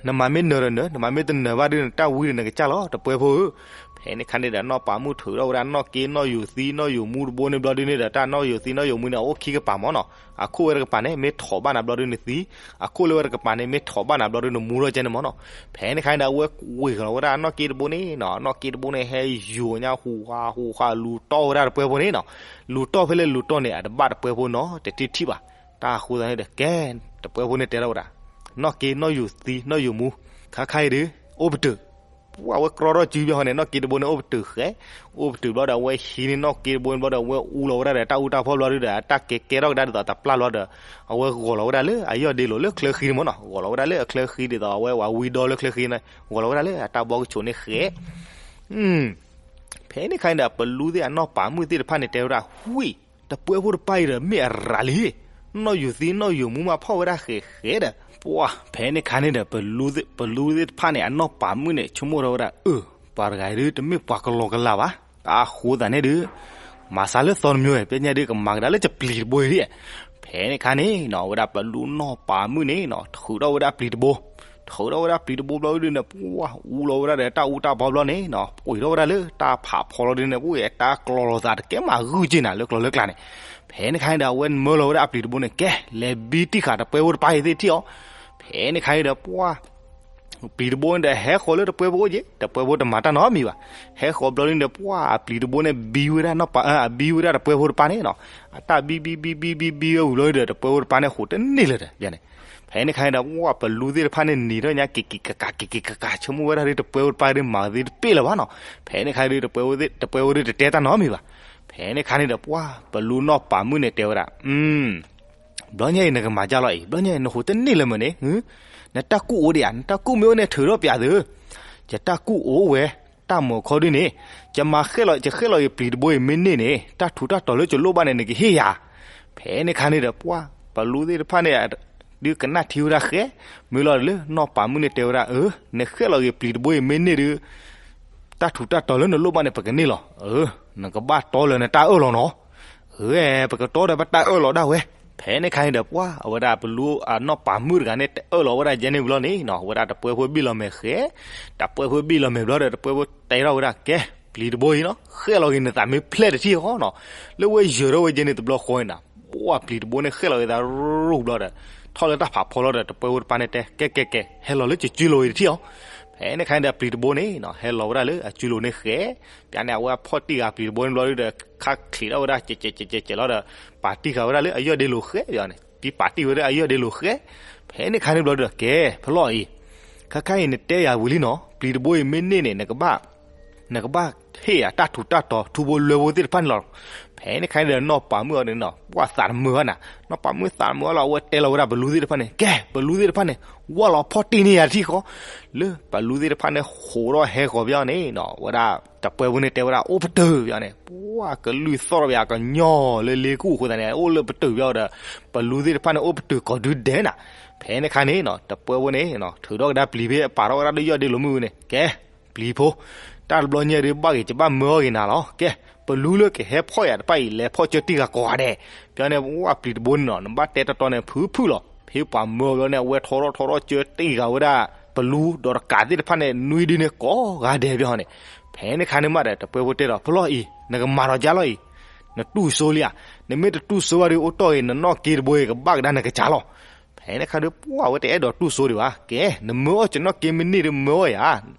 နမၤမ့ၢ်နၢၤဒီးနၢၤ, နမၤမ့ၢ်တနၢၤဘၣ်ဒုး နတၢ်ဝံဒီးနကစၢ်လီၤ တပှဲဖိဧၢ. ဖဲန့ၣ်ခါန့ၣ်ဒီး နီၢ်ပၤမုၣ်ထုးထီၣ်ဝဲဒၣ်နီၢ်က့နီၢ်ယိာ်သံနီၢ်ယိာ်မူတဘိန့ၣ်ဘျီဒုးန့ၣ်ဒီး တၢ်နီၢ်ယိာ်သံနီၢ်ယိာ်မူန့ၣ် အအိၣ်ခံကပၤမးနီၤ. အခိၣ်ဝဲတကပၤန့ၣ် မ့ၢ်ထိးဘၣ်နၤဘျီဒုးနသံ, အခိၣ်လၢဝဲတကပၤန့ၣ် မ့ၢ်ထိးဘၣ်နၤဘျီဒုးနမူထီၣ်ကဲန့ၣ်မးနီၤ. ဖဲန့ၣ်ခါန့ၣ်ဒီး အဝဲဝ့ၤလီၤဝဲဒၣ်နီၢ်က့တဘိန့ၣ်နီၤ, နီၢ်က့တဘိန့ၣ်ဟဲယိာ်ညါဟူးဃာ်ဟူးဃာ်လူၤတီၢ်ဝဲဒၣ်တပှဲဖိန့ၣ်နီၤ. လူၤတီၢ်ဖဲလဲၣ်လူၤတီၢ်န့ၣ် အတဘၣ်တပှဲဖိနီတထံၣ်ဘၣ်. တၢ်အဃိသတးန့ၣ်ဒီး ကဲ တပှဲဖိန့ၣ်တဲထီၣ်ဝဲဒၣ် နီၢ်က့နီၢ်ယိာ်သံနီၢ်ယိာ်မူ ခါခါအံၤဒီး အိၣ်ပတုာ်. ပှၢ်ဝဲကြီထီၣ်စုဘၣ်ဃီန့ၣ် နီၢ်က့တဘိန့ၣ် အိၣ်ပတုာ်ဃဲ, အိၣ်ပတုာ်ဘျီဒီး အဝဲဟံးန့ၢ်နီၢ်က့တဘိန့ၣ်ဘျီဒီး အဝဲအူလီၤဝဲဒၣ်ဒီးတၢ်အူတၢ်ဖီဘျီဒုးဒီး အတၢ်ကဲကဲထီၣ်ကဒါဒ်သိးတပျၢ်ဘျီဒီး အဝဲဂီၤလီၤဝဲဒၣ်လၢအယီၢ်ဒ့လိာ်လၢချၢဃံန့ၣ်မးနီၤ. ဂီၤလီၤဝဲဒၣ်လၢအချၢဃံဒ်သိးအဝဲဝၤဝံဒီလၢချၢဃံန့ၣ် ဂီၤလီၤဝဲဒၣ်လၢအတၢ်ဘီကဆိးန့ၣ်ဃဲ ဖဲန့ၣ်ခါန့ၣ်ဒီး ပလူသ့ၣ်အနီၢ်ပၤမုၣ်သ့ၣ်တဖၣ်န့ၣ် တဲဝဲဒၣ် ဝံၣ်, တပှဲဖိတပၢ်အံၤဒီး မ့ၢ်အရၤလံ, နီၢ်ယိာ်သံနီၢ်ယိာ်မူမးဖီၣ်ဝဲဒၣ်ဃဲးဃဲးဒီး ပှၢ်ဖဲန့ၣ်ခါန့ၣ်ဒီး ပလူသ့ၣ်တဖၣ်န့ၣ် အနီၢ်ပၤမုၣ်န့ၣ် ဆိကမိၣ်ထီၣ်ဝဲဒၣ် အၢ ပှၤတဂၤအံၤဒုး တမ့ၢ်ပှၤကလီကလးဘၣ်. တၢ်အဃိသတးန့ၣ်ဒီး မၤစၢ်လၢသီတမံၤဝဲ ပညါဒုးကမၤကဒါလၢပျံၤတဘိအံၤဒ် ဖဲန့ၣ်ခါန့ၣ်နီၤ ဝဲဒၣ်ပလူနီၢ်ပၤမုၣ်န့ၣ်နီၤ ထုးထီၣ်ဝဲဒၣ်ပျံၤတဘိ, ထုးထီၣ်ဝဲဒၣ်ပျံၤတဘိဘျီဒုးန့ၣ် ပှၢ်အူလီၤဝဲဒၣ်ဒီးတၢ်အူတၢ်ဖီဘျီန့ၣ်နီၤ ပှ့ၤထီၣ်ဝဲဒၣ်လၢတၢ်ဖးဖီလီၤဒုးန့ၣ် ပှၢ်တၢ်ကျီၤလိာ်သးတကဲမးဂုာ်က့ၤနၤလၢကျီၤလၢကျါန့ၣ်. ဖဲန့ၣ်ခါန့ၣ်ဒီး အဝဲမၢလီၤဝဲဒၣ်အပျံၤတဘိန့ၣ် ကဲ လဲၤဘံတံၢ်ဃာ်တပှဲဖိတပၢ်အံၤသ့ၣ်ထံၣ်အီၤ. ဖဲန့ၣ်ခါန့ၣ်ဒီး ပှၢ် ပျံၤတဘိန့ၣ်ဒီး ဟဲဃီၤလၢတပှဲဖိအိၣ်က့ၤ, တပှဲဖိတမၤတၢ်နီတမံၤဘၣ်. ဟဲဃီၤဘျီဒုးန့ၣ် ပှၢ်အပျံၤတဘိန့ၣ် ဘံဝဲဒၣ်နီၢ်ပၤ အဘံဝဲဒၣ်တပှဲဖိတပၢ်န့ၣ်နီၤ. အတၢ်ဘံဘံဘံဘံဘံဘံဝဲဝံၤဘျီဒုးဒီး တပှဲဖိတပၢ်န့ၣ် ဟူးတန့ၢ်လၢၤဒီး ယန့ၣ်. ဖဲန့ၣ်ခါန့ၣ်ဒီး ပှၢ်ပလူသ့ၣ်တဖၣ်န့ၣ် နံၤထီၣ်ညါက့ၤက့ၤကကး က့ၤက့ၤကကး ဆိကမိၣ်ဝဲဒၣ်ဒုး တပှဲဖိတပၢ်ဒုးမၤသ့တပ့ၢ်လၢၤဘၣ်နီၤ. ဖဲန့ၣ်ခါဒုး တပှဲဖိဒုးတတဲတၢ်နီတမံၤဘၣ်. ဖဲန့ၣ်ခါန့ၣ်ဒီး ပှၢ်ပလူနီၢ်ပၤမုၣ်န့ၣ်တဲဝဲဒၣ် ဘျီညါအံၤနကမၤဒ်လဲၣ်အံၤ, ဘျီညါအံၤ နဟူးတန့ၢ်လၢၤမ့ၢ်န့ၣ်, နတၢ်ကူၣ်အိၣ်ဒံးဧါ, နတၢ်ကူၣ်မ့ၢ်အိၣ်န့ၣ် ထုးထီၣ်ပျးသု. ယတၢ်ကူၣ်အိၣ်ဝဲ, တၢ်မၤခီဒုးန့ၣ်, ယမၤဃဲလီၤ, ယဃဲလီၤက့ၤပျံၤတဘိအံၤမ့ၢ်န့ၢ်န့ၣ် တၢ်ထူးတၢ်တီၤလၢယလိၣ်ဘၣ်န့ၣ် နကဟ့ၣ်ယၤ. ဖဲန့ၣ်ခါန့ၣ်ဒီး ပှၢ်ပလူသ့ၣ်တဖၣ်န့ၣ် ဒုးကနၣ်ထံဝဲဒၣ်ဃဲ, မ့ၢ်လီၤလၢနီၢ်ပၤမုၣ်န့ၣ်တဲဝဲဒၣ် အၢ နဃဲလီၤက့ၤပျံၤတဘိအံၤမ့ၢ်န့ၢ်ဒုး တၢ်ထူးတၢ်တီၤလၢနလိၣ်ဘၣ်န့ၣ် ပကန့ၢ်လီၤ. အၢ နကဘၣ်တီလၢနတၢ်အၢၣ်လီၤနီၤ. အၢ ပကတီဒီးပတၢ်အၢၣ်လီၤဒၣ်ဝဲ. ဖဲန့ၣ်ခါန့ၣ်ဒီး ပှၢ်အဝဲဒၣ်ပလူအနီၢ်ပၤမုၣ်တဂၤန့ၣ် တအၢၣ်လီၤဝဲဒၣ်ယဲန့ၣ်ဝံၤလီၤန့ၣ်နီၤ, ဝဲဒၣ်တပှဲဖိဘံၣ်လီၤမဲာ်ဃဲ, တပှဲဖိဘံၣ်လီၤမဲာ်ဘျီဒီး တပှဲဖိတဲထီၣ်ဝဲဒၣ် ကဲ ပျံၤတဘိအံၤနီၤ ဃဲလီၤက့ၤနသးမ့ၢ်ဖျဲၣ်တထံၣ်ဃီနီၤ. လၢဝဲယၢၤထီၣ်ဝဲယဲန့ၣ်တဘျီဃီန့ၣ်နီၤ ပှၢ်ပျံၤတဘိန့ၣ် ဃဲလီၤက့ၤသးရူၢ်ဘျီဒီး ထီၣ်လၢတၢ်ဖးဖီလီၤဒီး တပှဲဖိတပၢ်န့ၣ်တဲ ကဲ ကဲ ကဲ ဟဲလီၤလၢကၠူလိၤအံၤတထံၣ်အီၤ. ဖဲန့ၣ်ခါန့ၣ်ဒီး ပျံၤတဘိန့ၣ်နီၤ ဟဲလီၤဝဲဒၣ်လၢအကၠူလိၤန့ၣ်ဃဲ, ပျးန့ၣ်အဝဲဖီၣ်တံၢ်ဃာ်ပျံၤတဘိန့ၣ်ဘျီဒီး ခါချံးထီၣ်ဝဲဒၣ် ကဲးကဲးကဲးကဲးလီၤဒီး ပာ်တံၢ်ဃာ်ဝဲဒၣ်လၢအယီၢ်ဒ့လိၤဃဲန့ၣ်, ပံပာ်တံၢ်ဝဲဒၣ်အယီၢ်ဒ့လိၤဃဲ. ဖဲန့ၣ်ခါန့ၣ်ဘျီဒီး ကဲ ဖဲလီၤအံၤ ခါခါအံၤနတဲယၤဝံၤလံနီၤ ပျံၤတဘိအံၤမ့ၢ်န့ၢ်န့ၣ် နကဘၣ် နကဘၣ်ဟ့ၣ်ယၤတၢ်ထူးတၢ်တီၤ ထူဖိလွဲဖိသ့ၣ်တဖၣ်န့ၣ်လီၤ. ဖဲန့ၣ်ခါန့ၣ်ဒီး နီၢ်ပၤမုၣ်အီၤန့ၣ်နီၤ ပှၢ်သးတမုာ်ဘၣ်နၤ, နီၢ်ပၤမုၣ်သးတမုာ်ဘၣ်လီၤ. အဝဲတဲလီၤဝဲဒၣ်ပလူသ့ၣ်တဖၣ်န့ၣ်, ကဲ ပလူသ့ၣ်တဖၣ်န့ၣ် ဝၢ်လီၤဖီၣ်တ့ၢ်န့ၢ်ယၤတထံၣ်ဃီ. လၢပလူသ့ၣ်တဖၣ်န့ၣ် ဟးထီၣ်ဟဲဃီၤပၠီန့ၣ်နီၤ ဝဲဒၣ်တပှဲဖိန့ၣ်တဲဝဲဒၣ် အိၣ်ပတုာ်ပၠီန့ၣ်, ပှၢ်ကလုၢ်သီၣ်ထီၣ်ပၠီ ကညီလၢလ့ကူၣ်အဃိသတးန့ၣ် အိၣ်လၢပတုာ်ပၠီဒီး ပလူသ့ၣ်တဖၣ်န့ၣ် အိၣ်ပတုာ်ကိးဒုဒဲးနၤ. ဖဲန့ၣ်ခါန့ၣ်နီၤ တပှဲဖိန့ၣ် ထုးထီၣ်ကဒါပျံၤဖဲ ပာ်ထီၣ်ဝဲဒၣ်လၢယီၢ်ဒ့လိာ်မုၢ်န့ၣ်, ကဲ ပျံၤဖိ, တၢ်တဘျီညါဒုး ဘၣ်ဂ့ၤ ယဘၣ်မၢအီၣ်ဂ့ၤနၤလီၤ. ကဲ ပလူလၢကဟဲဖီၣ်ယၤတဖၣ်အံၤ လဲၤဖီၣ်ကၢတံၢ်ဂၤကိးဂၤဒဲး. ပၠီန့ၣ် ပှၢ်ပျံၤတဘိန့ၣ်နီၤ နဘၣ်တဲတီတီန့ၣ် ဖုဖုလီၤ. ဖဲပှၤမၢအီၤဘၠီန့ၣ် အဝဲထီထီၣ်ထီထီၣ်ကၢတံၢ်ဂၤဝဲဒၣ် ပလူဒီးတကးသ့ၣ်တဖၣ်န့ၣ် နွံဒုန့ၣ်ကိးဂၤဒဲးပၠီန့ၣ်. ဖဲန့ၣ်ခါန့ၣ်မးဒီး တပှဲဖိတဲဒီး ဖီၣ်လီၤအံၤ နကမၤဒီးကၠီလီၤအံၤ, နတူၢ်စိလံဧါ, နမ့ၢ်တတူၢ်စိဘၣ်ဒီး အိၣ်တီၢ်ဂ့ၤ နနီၢ်က့တဘိအံၤ ကဘၣ်ကဒါနကစၢ်လီၤ. ဖဲန့ၣ်ခါဒီး ပှၢ်ဝဲတအဲၣ်ဒိးတူၢ်စိဒံးဘၣ်. ကဲ နမၢအီၣ်ကၠီနီၢ်က့မ့ၢ်န့ၢ်ဒီး မၢအီၣ်ယၤ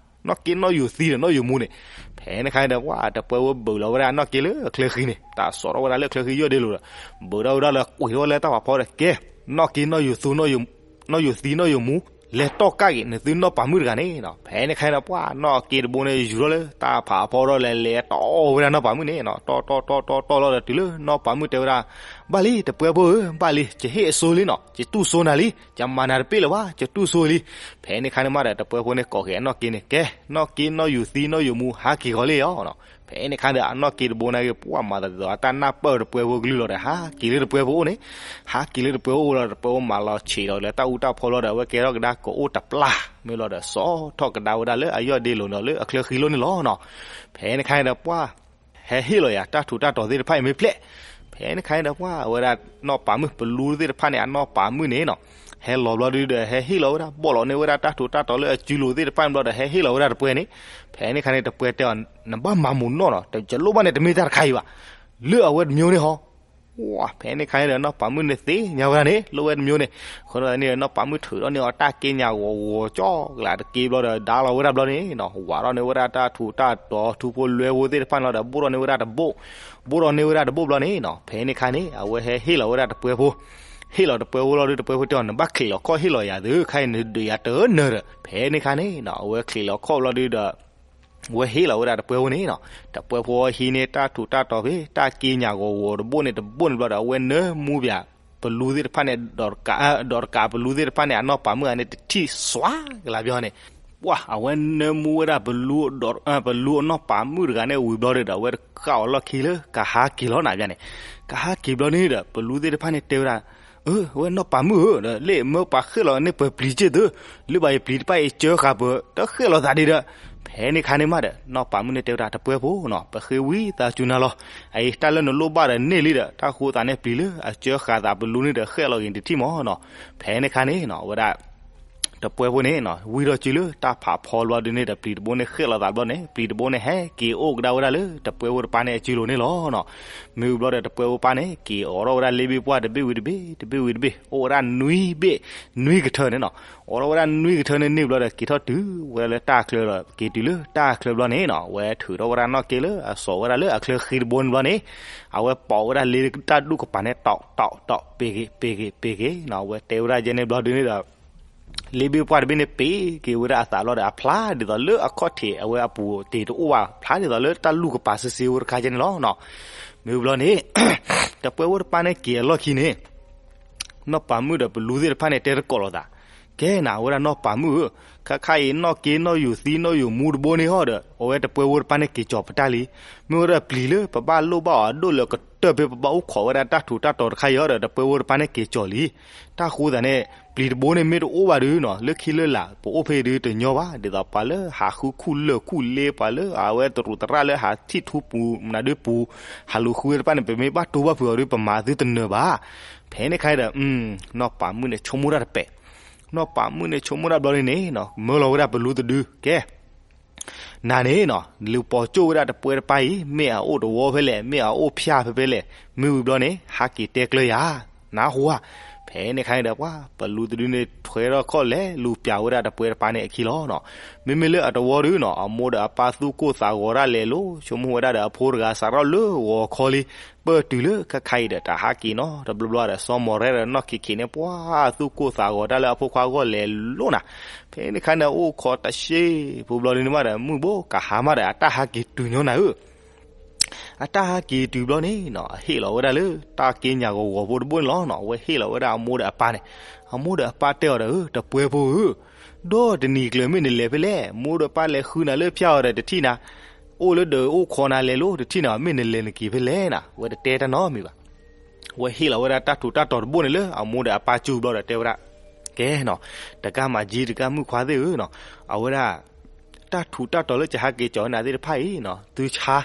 နီၢ်က့နီၢ်ယိၤသံဒီးနီၢ်ယိၤမူန့ၣ်. ဖဲန့ၣ်ခါန့ၣ်ဒီး ပှၢ်တပှဲဖိဘုးလီၤဝဲဒၣ်နီၢ်က့လၢအချၢဃံန့ၣ်, တၢ်စိာ်ထီၣ်ဝဲဒၣ်လၢအချၢဃံယီၢ်ဒ့လိာ်ဒီး ဘုးထီၣ်ဝဲဒၣ်လၢ ကွံာ်ထီၣ်ဝဲလၢတၢ်ဖးဖီဒီး ကဲ နီၢ်က့နီၢ်ယိၤသူ နီၢ်ယိၤသံနီၢ်ယိၤမူ လဲၤတီၢ်ကၢ်က့ၤ နသုနီၢ်ပၤမုၣ်တဂၤန့ၣ်နီၤ. ဖဲန့ၣ်ခါန့ၣ်ဒီး ပှၢ်နီၢ်က့တဘိန့ၣ် ယူၤထီၣ်လၢတၢ်ဖးဖီဒီး လဲၤလဲၤတီၢ်ဝဲဒၣ်နီၢ်ပၤမုၣ်န့ၣ်နီၤ. တီၢ်တီၢ်တီၢ်တီၢ်တီၢ်လီၤဒီး တုၤလၢနီၢ်ပၤမုၣ်တဲဝဲဒၣ်, ဘၣ်လံ တပှဲဖိဧၢ, ဘၣ်လံ ယဟ့ၣ်အစိလံနီၤ, ယတူၢ်စိနၤလံ, ယမၤနၤတပ့ၢ်လၢၤဘၣ်, ယတူၢ်စိလံ. ဖဲန့ၣ်ခါန့ၣ်မးဒီး တပှဲဖိန့ၣ်ကိးက့ၤအနီၢ်က့န့ၣ်, ကဲ နီၢ်က့နီၢ်ယိၤသံနီၢ်ယိၤမူ ဟးက့ၤဃီၤလံယီၤ. ဖဲန့ၣ်ခါဒီး အနီၢ်က့တဘိန့ၣ်က့ၤ ပှၢ်မၤသးဒ်သိးအတၢ်နၢ်ပၢၢ်တပှဲဖိကလုၢ်လီၤဒီး ဟးက့ၤလၢတပှဲဖိအိၣ်န့ၣ်, ဟးက့ၤလၢတပှဲဖိအိၣ်လီၤဒီး တပှဲဖိမၤလီၤဆံးဒီးလၢတၢ်အူတၢ်ဖီလီၤဒီး အဝဲကဲထီၣ်ကဒါကအိၣ်တပျၢ်မ့ၢ်လီၤဒီး စိာ်ထီၣ်ကဒါဝဲဒၣ်လၢအယီၢ်ဒ့လိာ်ဒီးလၢအချၢဃံလိၣ်န့ၣ်လီၤနီၤ. ဖဲန့ၣ်ခါန့ၣ်ဒီး ပှၢ်ဟဲဟ့ၣ်လီၤယၤ တၢ်ထူးတၢ်တီၤသ့ၣ်တဖၣ်အံၤမ့ၢ်ဖျဲၣ်. ဖဲန့ၣ်ခါန့ၣ်ဒီး ပှၢ်ဝဲဒၣ်နီၢ်ပၤမုၣ် ပလူသ့ၣ်တဖၣ်န့ၣ် အနီၢ်ပၤမုၣ်န့ၣ်နီၤ, ဟဲလီၤဘျီဒုဒီး ဟဲဟ့ၣ်လီၤဝဲဒၣ် ဘီၣ်လီၤန့ၢ်ဝဲဒၣ်တၢ်ထူးတၢ်တီၤလၢအစုလိၤသ့ၣ်တဖၣ်န့ၣ်ဘျီဒီး ဟဲဟ့ၣ်လီၤဝဲဒၣ်တပှဲန့ၣ်. ဖဲန့ၣ်ခါန့ၣ် တပှဲတဲအီၤ နဘၣ်မၤမုာ်နီၢ်နီၤ, ယလိၣ်ဘၣ်န့ၣ် တမ့ၢ်တၢ်တခါအံၤဘၣ်, လၢအဝဲတမျိုးန့ၣ်ဟီ. ဝါ ဖဲန့ၣ်ခါန့ၣ်ဒီး နီၢ်ပၤမုၣ်န့ၣ်သ့ၣ်ညါဝဲဒၣ်န့ၣ် လိၣ်ဝဲတမျိုးန့ၣ်. အဃိန့ၣ်ဒီး နီၢ်ပၤမုၣ်ထုးထီၣ်န့ၢ်အီၤတၢ်က့ညၣ်ဂီၤဂီၤကၠီကလးတက့ဘျီဒီး ဒါလီၤဝဲဒၣ်ဘျီန့ၣ်နီၤ, ဝးထီၣ်န့ၢ်ဝဲဒၣ်တၢ်ထူးတၢ်တီၤ ထူဖိလွဲဖိသ့ၣ်တဖၣ်န့ၣ်လီၤဒီး ဘိၣ်ထီၣ်န့ၢ်ဝဲဒၣ်တဘိၣ်, ဘိၣ်ထီၣ်န့ၢ်ဝဲဒၣ်တဘိၣ်ဘျီန့ၣ်နီၤ. ဖဲန့ၣ်ခါန့ၣ် အဝဲဟဲဟ့ၣ်လီၤဝဲဒၣ်တပှဲဖိ, ဟ့ၣ်လီၤတပှဲဖိလီၤဒု တပှဲဖိတဲအီၤ နဘၣ်ချံးလီၤခီၣ်ဟ့ၣ်လီၤယၤသု ခါအံၤနဒုးယၤတနၢၤဒီး. ဖဲန့ၣ်ခါန့ၣ်နီၤ အဝဲချံးလီၤခီၣ်ဘျီဒုဒီး အဝဲဟ့ၣ်လီၤဝဲဒၣ်တပှဲဖိန့ၣ်နီၤ. တပှဲဖိဟံးန့ၢ်တၢ်ထူးတၢ်တီၤဖဲ တၢ်က့ညၣ်ဂီၤဂီၤတဘိၣ်န့ၣ်တဘိၣ်န့ၣ်ဘျီဒီး အဝဲနၢမူပၠး ပလူသ့ၣ်တဖၣ်န့ၣ် ဒီးတကး ဒီးတကးပလူသ့ၣ်တဖၣ်န့ၣ် အနီၢ်ပၤမုၣ်ဂၤန့ၣ် တထံၣ်စွါကလးဘျီန့ၣ်. ပှၢ် အဝဲနၢမူဝဲဒၣ်ပလူ ပလူအနီၢ်ပၤမုၣ်တဂၤန့ၣ်ဝံၤဘျီဒီး အဝဲဃၣ်အီၤလီၢ်ခံလၢကဟးက့ၤလီၤနၤဘျီန့ၣ်. ကဟးက့ၤဘျီန့ၣ်ဒီး ပလူသ့ၣ်တဖၣ်န့ၣ်တဲဝဲဒၣ် အၢ အဝဲနီၢ်ပၤမုၣ်ဧၢ ဒီးလၢမၢပှၤဃဲၣ်လီၤန့ၢ်ပှဲၤပျံၤက့ၢ်သု, လၢဘၣ်ယပျံၤတဖၣ်အံၤကၢဃာ်ပှဲၤ တဃဲၣ်လီၤသးဒံးဒီး. ဖဲန့ၣ်ခါန့ၣ်မးဒီး နီၢ်ပၤမုၣ်န့ၣ်တဲဝဲဒၣ် တပှဲဖိနီၤ ပဃ့ဝံသးစူၤနၤလီၤ. အအံၤ တၢ်လၢနလိၣ်ဘၣ်ဒီးန့ၢ်လံဒီး တၢ်ဃိသးန့ၣ်ပျံၤလၢအကၢဃာ်သးပလူန့ၣ်ဒီး ဃဲၣ်လီၤဂ့ၤတထံၣ်မးနီၤ. ဖဲန့ၣ်ခါန့ၣ်နီၤ အဝဲဒၣ် တပှဲဖိန့ၣ်နီၤ ဝံထီၣ်စုလၢတၢ်ဖးဖီဘျီဒုန့ၣ်ဒီး ပျံၤတဘိန့ၣ်ဃဲၣ်လီၤသးဘျီန့ၣ် ပျံၤတဘိန့ၣ်ဟဲက့ၤအိၣ်ကဒါဝဲဒၣ်လၢ တပှဲဖိတပၤန့ၣ်အစုလိၤန့ၣ်လီၤနီၤ. မ့ၢ်ဝံၤဘျီဒီး တပှဲဖိပၤန့ၣ် က့ၤအိးထီၣ်ဝဲဒၣ်လ့ဘ့ၣ်ပှၢ်တဘ့ၣ်ဝံၤတဘ့ၣ် တဘ့ၣ်ဝံၤတဘ့ၣ် အိၣ်ဝဲဒၣ်နွံဘ့ၣ် နွံကထၢန့ၣ်နီၤ. အိးထီၣ်ဝဲဒၣ်နွံကထၢန့ၣ်န့ၢ်ဘျီဒီး က့ၤထီၣ်တုၤဝဲဒၣ်လၢတၢ်ချၢဒီး က့ၤတုၤလၢတၢ်ချၢဘျီန့ၣ်နီၤ အဝဲထုးထီၣ်ဝဲဒၣ်နီၢ်က့လၢအစိာ်ဝဲဒၣ်လၢအချၢဃံတဘိန့ၣ်ဘျီန့ၣ် အဝဲပိာ်ဝဲဒၣ်လ့တၢ်ဒူၣ်ကပၤန့ၣ် တီးတီးတီး ပ့ၤဂ့ၤ ပ့ၤဂ့ၤ ပ့ၤဂ့ၤနီၤ. အဝဲတဲဝဲဒၣ်ယဲန့ၣ်ဘျီဒုန့ၣ်ဒီး လ့ဘ့ၣ်ပှၢ်တဘ့ၣ်န့ၣ် ပ့ၤက့ၤဝဲဒၣ်အသးဘျီဒီး အဖျါဒ်သိးလၢအခီၣ်ထံးအဝဲအပူၤတ့ၢ်တအိၣ်ဘၣ် ဖျါဒ်သိးလၢတၢ်လူၢ်ကပၤစ့စ့ဝဲတခါယဲန့ၣ်လီၤနီၤ. မ့ၢ်ဝံၤဘျီန့ၣ် တပှဲဖိတပၤန့ၣ်က့ၤအလီၢ်ခံန့ၣ် နီၢ်ပၤမုၣ်ဒီးပလူသ့ၣ်တဖၣ်န့ၣ် တဲတကိးလိာ်သး, ကဲနၤ အဝဲဒၣ်နီၢ်ပၤမုၣ်ဧၢ, ခါခါအံၤ နီၢ်က့နီၢ်ယိၤသံနီၢ်ယိၤမူတဘိန့ၣ်ဟီဒီး အဝဲတပှဲဖိတပၤန့ၣ်က့ၤကၠီၤပတၢ်လံ. မ့ၢ်ဝဲဒၣ်ပျံၤလၢပဘၣ်လိၣ်ဘၣ်အီၤအဒိၣ်လၢကတၢၢ်ဖဲပဘၣ်အိၣ်ခိးဝဲဒၣ်တၢ်ထူးတၢ်တီၤတခါအံၤဟီဒီး တပှဲဖိတပၤန့ၣ်က့ၤကၠီၤလံ. တၢ်ဃိသးန့ၣ် ပျံၤတဘိန့ၣ်မ့ၢ်တအိၣ်ဘၣ်ဒုနီၤ လၢခံလၢလာ် ပအိၣ်ဖဲအံၤဒုတညီဘၣ် ဒ်သိးပှၤလၢဟးဃုခူၣ်လၢၢ်ခူၣ်လ့ ပှၤလၢအဝဲတရူးသရၣ်လၢဟးထံၣ်ထူပူၤ မနုၤဒုပူၤ ဟးလူၤဃုတဖၣ်န့ၣ် ပမ့ၢ်ဘၣ်တိၢ်ဘၣ်ဖုးအီၤဒု ပမၤသုတနၢၤဘၣ်. ဖဲန့ၣ်ခါဒီး နီၢ်ပၤမုၣ်န့ၣ်ဆိကမိၣ်တၢ်တပဲာ်, နီၢ်ပၤမုၣ်န့ၣ်ဆိကမိၣ်တၢ်ဘျီန့ၣ်န့ၣ် မၢလီၤဝဲဒၣ်ပလူတဒု ကဲ နၤန့ၣ်နီၤ လူၤပိာ်ကၠိၣ်ဝဲဒၣ်တပှဲတပၤအံၤ မ့ၢ်အအိၣ်တဝီဖဲလဲၣ် မ့ၢ်အအိၣ်ဖၠၣ်ဖဲဖဲလဲၣ် မ့ၢ်ဝံၤဘျီန့ၣ် ဟးက့ၤတဲကျၢၤယၤ နၢ်ဟူဧါ. ဖဲန့ၣ်ခါန့ၣ်ဒီး ပှၤပလူတဒုန့ၣ်ထွဲထီၣ်ခီၣ်လဲၤလူၤပျးဝဲဒၣ်တပှဲၤတပၢ်န့ၣ်အခံလီၤနီၤ. မ့မ့ၢ်လၢအတဝီဒုနီၤ အမိၢ်ဒီးအပၢ်သူၣ်ကိၢ်သးဂီၤဒၣ်လဲာ်လီၤ. ဆိကမိၣ်ဝဲဒၣ်ဒီးအဖိတဂၤစးထီၣ်လၢဂီၤခီလံ, ပၢၢ်တုၤလၢခဲခါအံၤဒီး တၢ်ဟးက့ၤနီတဘျီဘျီဒီး စီၤမီၤရဲဒီးနီၢ်ခံခံန့ၣ် ပှၤသူၣ်ကိၢ်သးဂီၤတၢ်လၢအဖိခွါဂီၢ်လဲၤလိၤနၤ. ဖဲန့ၣ်ခါန့ၣ် အိၣ်ခိးတၢ်စ့ဖိဘျီဒုန့ၣ်မးဒီး မုၢ်ဘိကဟါမးဒီး အတၢ်ဟးက့ၤတုၤညီနၤဧၢ အတၢ်ဟးက့ၤတုၤဘျီန့ၣ်နီၤ အဟ့ၣ်လီၤဝဲဒၣ်လၢတၢ်က့ညးဂီၤဂီၤဖိတဘိန့ၣ်လီၤနီၤ. အဝဲဟ့ၣ်လီၤဝဲဒၣ်အမိၢ်ဒီးအပၢ်န့ၣ်, အမိၢ်ဒီးအပၢ်တဲအီၤဒီး ဧၢ တပှဲၤဖိဧၢ, ဒီးတနံၤကျၢၤမ့ၢ်နလဲၤဖဲလဲၣ်, မိၢ်ဒီးပၢ်လဲၤဃုနၤလၢဖၠၣ်အီၤဒီးတထံၣ်နၤ, အိၣ်လၢဒၢးအိၣ်ခိးနၤလဲၤလိၤ တထံၣ်နၤ မ့ၢ်နလဲၤနက့ၤဖဲလဲၣ်နၤ, အဝဲတတဲတၢ်နီတမံၤဘၣ်. အဝဲဟ့ၣ်လီၤဝဲဒၣ်တၢ်ထူးတၢ်တီၤတဘိန့ၣ်လၢအမိၢ်ဒီးအပၢ်စုဘျီဒီးတဲဝဲဒၣ်, ကဲနီၤ, တကးမၤကၠံတကးမုၣ်ခွါသ့ၣ်ဧၢနီၤ, အဝဲဒၣ် တၢ်ထူးတၢ်တီၤလၢကဟးက့ၤကီၤနၤသ့ၣ်တဖၣ်အံၤနီၤ, သုဆါ,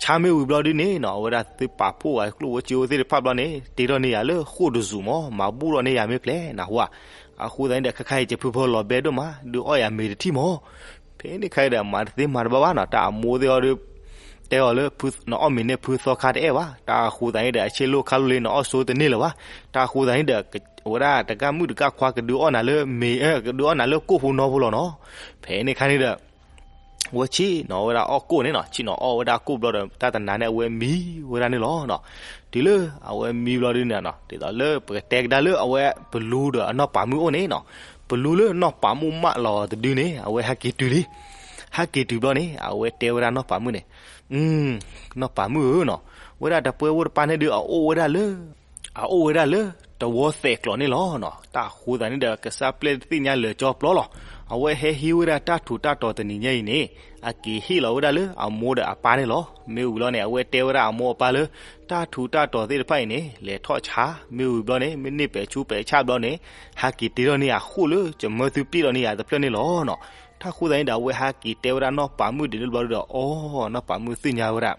ဆါမ့ၢ်ဝံၤဘျီဒုန့ၣ်နီၤ အဝဲဒၣ်သုပာ်ဖှိၣ်ဝဲကျိၣ်ဝဲစ့အိၣ်သ့ၣ်တဖၣ်ဘျီန့ၣ် တ့ထီၣ်န့ၢ်ယၤလၢဃိၣ်တစူၤမး, မၤဘူၣ်ထီၣ်န့ၢ်ယၤမ့ၢ်ဖျဲးနဟူဧါ. အဃိသတးန့ၣ်ဒီး ခဲခါအံၤ ယဖုဖီလီၤဘဲဒိၣ်မး ဒုးအီၣ်ယၤမ့ၤတထံၣ်မး. ဖဲန့ၣ်ခါအံၤဒီး မၤတသ့မၤတဘၣ်ဘၣ်နီၤ, တၢ်အမိၢ်သ့ၣ်အီၤဒုး တဲအီၤလၢ နအီၣ်မ့ၤန့ၢ်ဖုသီခါတအဲၣ်ဘၣ်, တၢ်အဃိသတးန့ၣ်ဒီး အဆ့လိၣ်ခါလိၣ်လံ နအီၣ်ဆိတန့ၢ်လၢၤဘၣ်. တၢ်အဃိသတးန့ၣ်ဒီး အဝဲဒၣ်တကးမုၣ်တကးခွါကဒုးအီၣ်နၤလၢမ့ၤ, ကဒုးအီၣ်နၤလၢကိၣ်ဖိနီဖိလီၤနီၤ. ဖဲန့ၣ်ခါန့ၣ်ဒီး အဝဲဆ့ၣ်နီၤဝဲဒၣ်အီၣ်ကိၣ်န့ၣ်နီၤ, ဆ့ၣ်နီၤအီၣ်ဝဲဒၣ်ကိၣ်ဘျီဒီး တၢ်တနၤန့ၣ် အဝဲမံဝဲဒၣ်န့ၣ်လီၤနီၤ. တုၤလၢအဝဲမံဘျီဒုန့ၣ်နီၤ, ဒ်သိးလၢပကတဲကဒါလၢအဝဲပလူဒီးအနီၢ်ပၤမုၣ်အိၣ်န့ၣ်နီၤ, ပလူလၢနီၢ်ပၤမုၣ်မၢလီၤတဒုန့ၣ် အဝဲဟဲက့ၤတုၤလံ. ဟဲက့ၤတုၤဘျီန့ၣ် အဝဲတဲဝဲဒၣ်နီၢ်ပၤမုၣ်န့ၣ်, နီၢ်ပၤမုၣ်ဧၢနီၤ, ဝဲဒၣ်တပှဲၤဖိတပၢ်န့ၣ်ဒုး အအိၣ်ဝဲဒၣ်လၢ အအိၣ်ဝဲဒၣ်လၢတဝီသဲးကျိးန့ၣ်လီၤနီၤ. တၢ်အဃိသတးန့ၣ်ဒီး ကစၢ်ပျဲၢ်သ့ၣ်ညါလၢာ်ကၠီပျီလီၤ. အဝဲဟဲဟံးဝဲဒၣ်တၢ်ထူးတၢ်တီၤတနံၤညါအံၤန့ၣ် အက့ၤဟ့ၣ်လီၤဝဲဒၣ်လၢအမိၢ်ဒီးအပၢ်န့ၣ်လီၤ. မ့ၢ်ဝံၤဘျီန့ၣ် အဝဲတဲဝဲဒၣ်အမိၢ်အပၢ်လၢ တၢ်ထူးတၢ်တီၤသ့ၣ်တဖၣ်အံၤန့ၣ် လဲၤထီၣ်ဆါ, မ့ၢ်ဝံၤဘျီန့ၣ် မ့ၢ်န့ၢ်ပဲာ်ဆူပဲာ်ဆၣ်ဘျီန့ၣ် ဟဲက့ၤတ့ထီၣ်န့ၢ်ယၤဃိၣ်လၢကမၢသုပျဲၢ်ဒီးန့ၢ်ယၤတဖျၢၣ်န့ၣ်လီၤနီၤ. တၢ်အဃိသတးန့ၣ်ဒီး အဝဲဟဲက့ၤတဲဝဲဒၣ်နီၢ်ပၤမုၣ်ဒ်န့ၣ်ဘျီဒုဒီး အီ နီၢ်ပၤမုၣ်သ့ၣ်ညါဝဲဒၣ်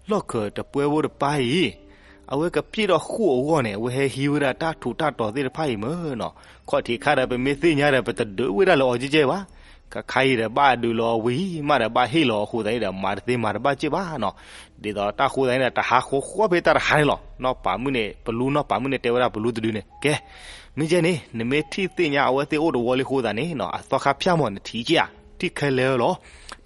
လီၢ်ခၢၣ်တပှဲၤဖိတပၢ်အံၤ အဝဲကပျဲၢ်ထီၣ်ဃိၣ်အဂီၢ်န့ၣ် အဝဲဟဲဟံးဝဲဒၣ်တၢ်ထူးတၢ်တီၤသ့ၣ်တဖၣ်အံၤမ့ၢ်နီၤ. ခီၣ်ထံးခါဒီး ပမ့ၢ်သ့ၣ်ညါဒီး ပတဒုးဝဲဒၣ်လၢအီၤကဲကဲဘၣ်. ခါခါအံၤဒီး ဘၣ်ဒုးလီၤအီၤဝံၤမးဒီး ဘၣ်ဟ့ၣ်လီၤအဃိသတးန့ၣ်ဒီး မၤတသ့မၤတဘၣ်ကဲဘၣ်နီၤ. ဒ်သိးတၢ်အဃိသတးန့ၣ်ဒီး တဟးဃီဃီဖဲတၢ်တဟါန့ၣ်လီၤ. နီၢ်ပၤမုၣ်န့ၣ် ပလူနီၢ်ပၤမုၣ်န့ၣ် တဲဝဲဒၣ်ပလူတဒုန့ၣ် ကဲ မ့ၢ်ကဲန့ၣ် နမ့ၢ်ထံၣ်သ့ၣ်ညါအဝဲသ့ၣ်အိၣ်တဝီလံအဃိသတးန့ၣ်နီၤ အသီခါဖၠၣ်မး နထံၣ်ကဲဧါ, ထံၣ်ခဲလၢာ်လီၤ.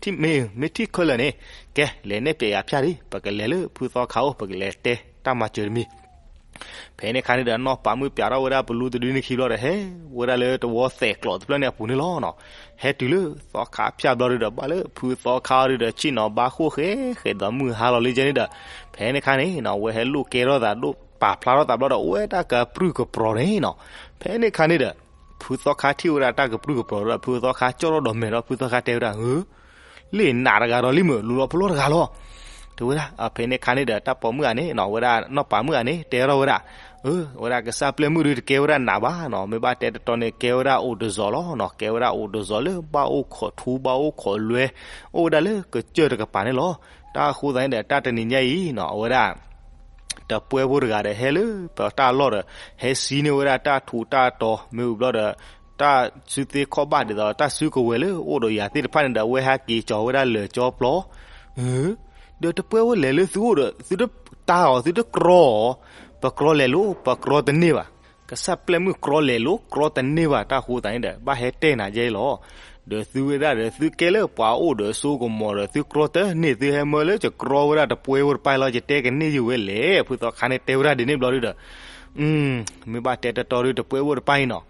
ထံၣ်မ့ၢ် မ့ၢ်ထံၣ်ခဲလၢာ်န့ၣ် ကဲ လဲၤနဲၣ်ပၠးယၤဖၠၣ်လံ, ပကလဲၤလၢဖုသီခါအိၣ် ပကလဲၤတဲတၢ်မၤစၢၤတမံၤ. ဖဲန့ၣ်ခါန့ၣ်ဒီး နီၢ်ပၤမုၣ်ပၠးထီၣ်ဝဲဒၣ်ပလူတဒုန့ၣ်ခံဘျီဒီး ဟဲဝဲဒၣ်လၢတဝီသဲးကျိးတဖျၢၣ်န့ၣ်အပူၤန့ၣ်လီၤနီၤ. ဟဲတုၤလၢသီခါဖၠၣ်ဘျီဒုဒီး ဘၣ်လၢဖုသီခါအီၤဒုဒီး ဆ့ၣ်နီၤဘါဃိၣ်ဃဲဃဲဒီးမုၢ်ဟါလီၤလံကဲန့ၣ်ဒီး ဖဲန့ၣ်ခါန့ၣ်နီၤ အဝဲဟဲလိၣ်ကဲထီၣ်သးဒိၣ်ပာ်ဖျါထီၣ်သးဘျီဒီး အိၣ်ဝဲတၢ်ကပြုၢ်ကပြီၤန့ၣ်နီၤ. ဖဲန့ၣ်ခါန့ၣ်ဒီး ဖုသီခါထံၣ်ဝဲဒၣ်တၢ်ကပြုၢ်ကပြီၤဒီး ဖုသီခါကၠီၣ်ထီၣ်ဒီးမဲာ်ဒီး ဖုသီခါတဲဝဲဒၣ် ဧၢ လ့ၣ်နးတဂၤဒီးလံမုၢ် လူၤလီၤဖျိလီၤတဂၤလီၤ. တဲဝဲဒၣ် ဖဲန့ၣ်ခါန့ၣ်ဒီး တၢ်ပိာ်မုၣ်ဂၤန့ၣ်နီၤ ဝဲဒၣ်နီၢ်ပၤမုၣ်ဂၤန့ၣ် တဲထီၣ်ဝဲဒၣ် အဝဲဒၣ်ကစၢ်ပျဲၢ်မုၣ်ဒုတကဲဝဲဒၣ်နးဘၣ်နီၤ, မ့ၢ်ဘၣ်တဲတတီန့ၣ် ကဲဝဲဒၣ်အိၣ်တစီၤလီၤနီၤ, ကဲဝဲဒၣ်အိၣ်တစီၤလၢဘၣ်အိၣ်ခိးထူဘၣ်အိၣ်ခိးလွဲ အိၣ်ဝဲဒၣ်လၢကစၢၢ်တကပၤန့ၣ်လီၤ. တၢ်အဃိသတးန့ၣ်ဒီး တၢ်တနံၤညါအံၤနီၤ အဝဲဒၣ် တပှဲၤဖိတဂၤဒီး ဟဲလၢပတၢ်လီၢ်ဒီး ဟဲစံန့ၢ်ဝဲဒၣ်တၢ်ထူးတၢ်တီၤ မ့ၢ်ဝံၤဘျီဒီး တၢ်စုသ့ခီၣ်ဘၣ်ဒ်သိး တၢ်စုကဝဲၤလၢအိၣ်ဒီးယၤသ့ၣ်တဖၣ်န့ၣ်ဒီး အဝဲဟဲက့ၤကၠီၤဝဲဒၣ်လၢာ်ကၠီပျီ ဒီးတပှဲၤဖိလဲၤလၢသုအိၣ်ဒီး သုတတၢ်အီၤ သုတကြီအီၤ, ပကြီလဲၤလိၤ ပကြီတန့ၢ်ဘၣ်. ကစၢ်ပျဲၢ်မုၣ်ကြီလဲၤလိၤ ကြီတန့ၢ်ဘၣ် တၢ်ဃိသတးန့ၣ်ဒီး ဘၣ်ဟဲတဲနၤကဲလီၤ. ဒီးသုဝဲဒၣ်ဒီး သုကဲလၢပှၤအိၣ်ဒီးစိကမီၤဒီး သုကြီတန့ၢ် သုဟဲမၢလၢယကြီဝဲဒၣ်တပှဲၤဖိတပၢ်လီၤ ယတဲကန့ၢ်ယုာ်ဝဲလဲၣ်. ဖုသီခါန့ၣ်တဲဝဲဒၣ်ဒ်န့ၣ်ဘျီဒုဒီး မ့ၢ်ဘၣ်တဲတတီဒု တပှဲၤဖိတပၢ်အံၤနီၤ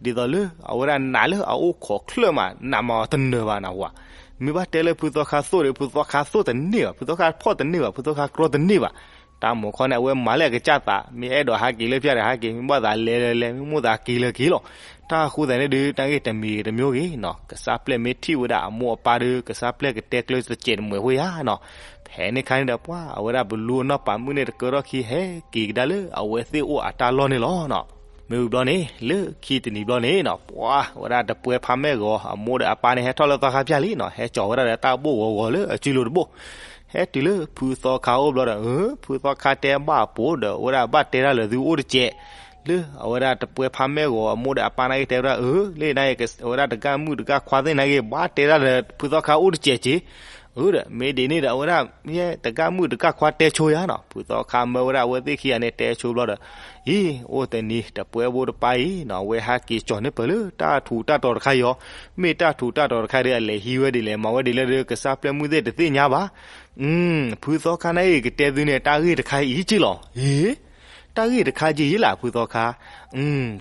ဒ်သိးလၢအဝဲဒၣ်နးလၢအအိၣ်ခိးချၢၣ်မး နးမးအီၤတနၢၤဘၣ်နဟူဧါ. မ့ၢ်ဘၣ်တဲလၢဖုသီခါသိၣ်ဒီး ဖုသီခါသိၣ်တန့ၢ်ဘၣ်, ဖုသီခါဖီၣ်တန့ၢ်ဘၣ်, ဖုသီခါကြီတန့ၢ်ဘၣ်. တၢ်မိၤခီန့ၣ် အဝဲမၤလၢအကစၢ်သး, မ့ၢ်အဲၣ်ဒိးဟးက့ၤလၢဖၠၣ်ဒီးဟးက့ၤ, မ့ၢ်ဘၣ်သးလဲၤလဲၤလဲၤ, မ့ၢ်မိၣ်သးက့ၤလၢက့ၤလီၤ. တၢ်ဃိသတးန့ၣ်ဒု တၢ်ဂ့ၢ်တမံၤတမံၤဂ့ၤနီၤ ကစၢ်ပျဲၢ်မ့ၢ်ထံၣ်ဝဲဒၣ်အမိၢ်အပၢ်ဒီး ကစၢ်ပျဲၢ်ကတဲကျၢၤတစဲးတမှဲၤဃိဧါနီၤ. ဖဲန့ၣ်ခါန့ၣ်ဒီး ပှၤအဝဲဒၣ်ပလူအနီၢ်ပၤမုၣ်န့ၣ် တကၢထီၣ်ခံ ဟဲက့ၤကဒါလၢအဝဲသ့ၣ်အိၣ်အတၢ်လီၢ်န့ၣ်လီၤနီၤ. မ့ၢ်ဝံၤဘျီန့ၣ် လၢခံတနံၤဘျီန့ၣ်နီၤ ပှၤဝဲဒၣ်တပှဲၤဖးမဲာ်ဂီၤ အမိၢ်ဒီးအပၢ်န့ၣ် ဟဲထီၣ်လၢသီခါဖၠၣ်လံနီၤ, ဟဲကၠီၤဝဲဒၣ်ဒီးတၢ်ဘိၣ်ဂီၤဂီၤလၢအစုလိၤတဘိၣ်, ဟဲတုၤလၢဖုသီခါအိၣ်ဘျီဒီး အၢ ဖုသီခါတဲဘၣ်အပိာ်ဒီး အဝဲဒၣ်ဘၣ်တဲတၢ်လၢသုအိၣ်တစဲး လၢအဝဲဒၣ်တပှဲၤဖးမဲာ်ဂီၤ အမိၢ်ဒီးအပၢ်နာ်က့ၤတဲဝဲဒၣ် အၢ လၢန အဝဲဒၣ်တကၢ်မုၣ်တကၢ်ခွါသ့ၣ်နာ်က့ၤ ဘၣ်တဲတၢ်လၢဖုသီခါအိၣ်တစဲးက့ၤ, အဒီး မ့ၢ်ဒ်န့ၣ်ဒီး အဝဲဒၣ် မ့ၢ်တဂၤမုၣ်တဂၤခွါတဲဆိယၤနီၤ, ဖုသီခါမၢဝဲဒၣ်အဝဲသ့ၣ်ခံဂၤန့ၣ် တဲဆိဘျီဒီး, အံၤ အိၣ်တနံၤ တပှဲဖိတပၢ်အံၤနီၤ အဝဲဟးက့ၤကၠီၤန့ၢ်ပၢၢ်လၢတၢ်ထူးတၢ်တီၤတခါအံၤအီၤ, မ့ၢ်တၢ်ထူးတၢ်တီၤတခါဒီး အလဲၤဟံးဝဲဒ်လဲၣ် မၤဝဲဒ်လဲၣ်ဒီး ကစၢ်ပျဲၢ်မုၣ်သ့ၣ်တသ့ၣ်ညါဘၣ်. ဖုသီခါန့ၣ်အံၤ ကတဲသုန့ၣ် တၢ်ဂ့ၢ်တခါအံၤက့လီၤ. ဟ့, တၢ်ဂ့ၢ်တခါက့ယံၤလၢ် ဖုသီခါ,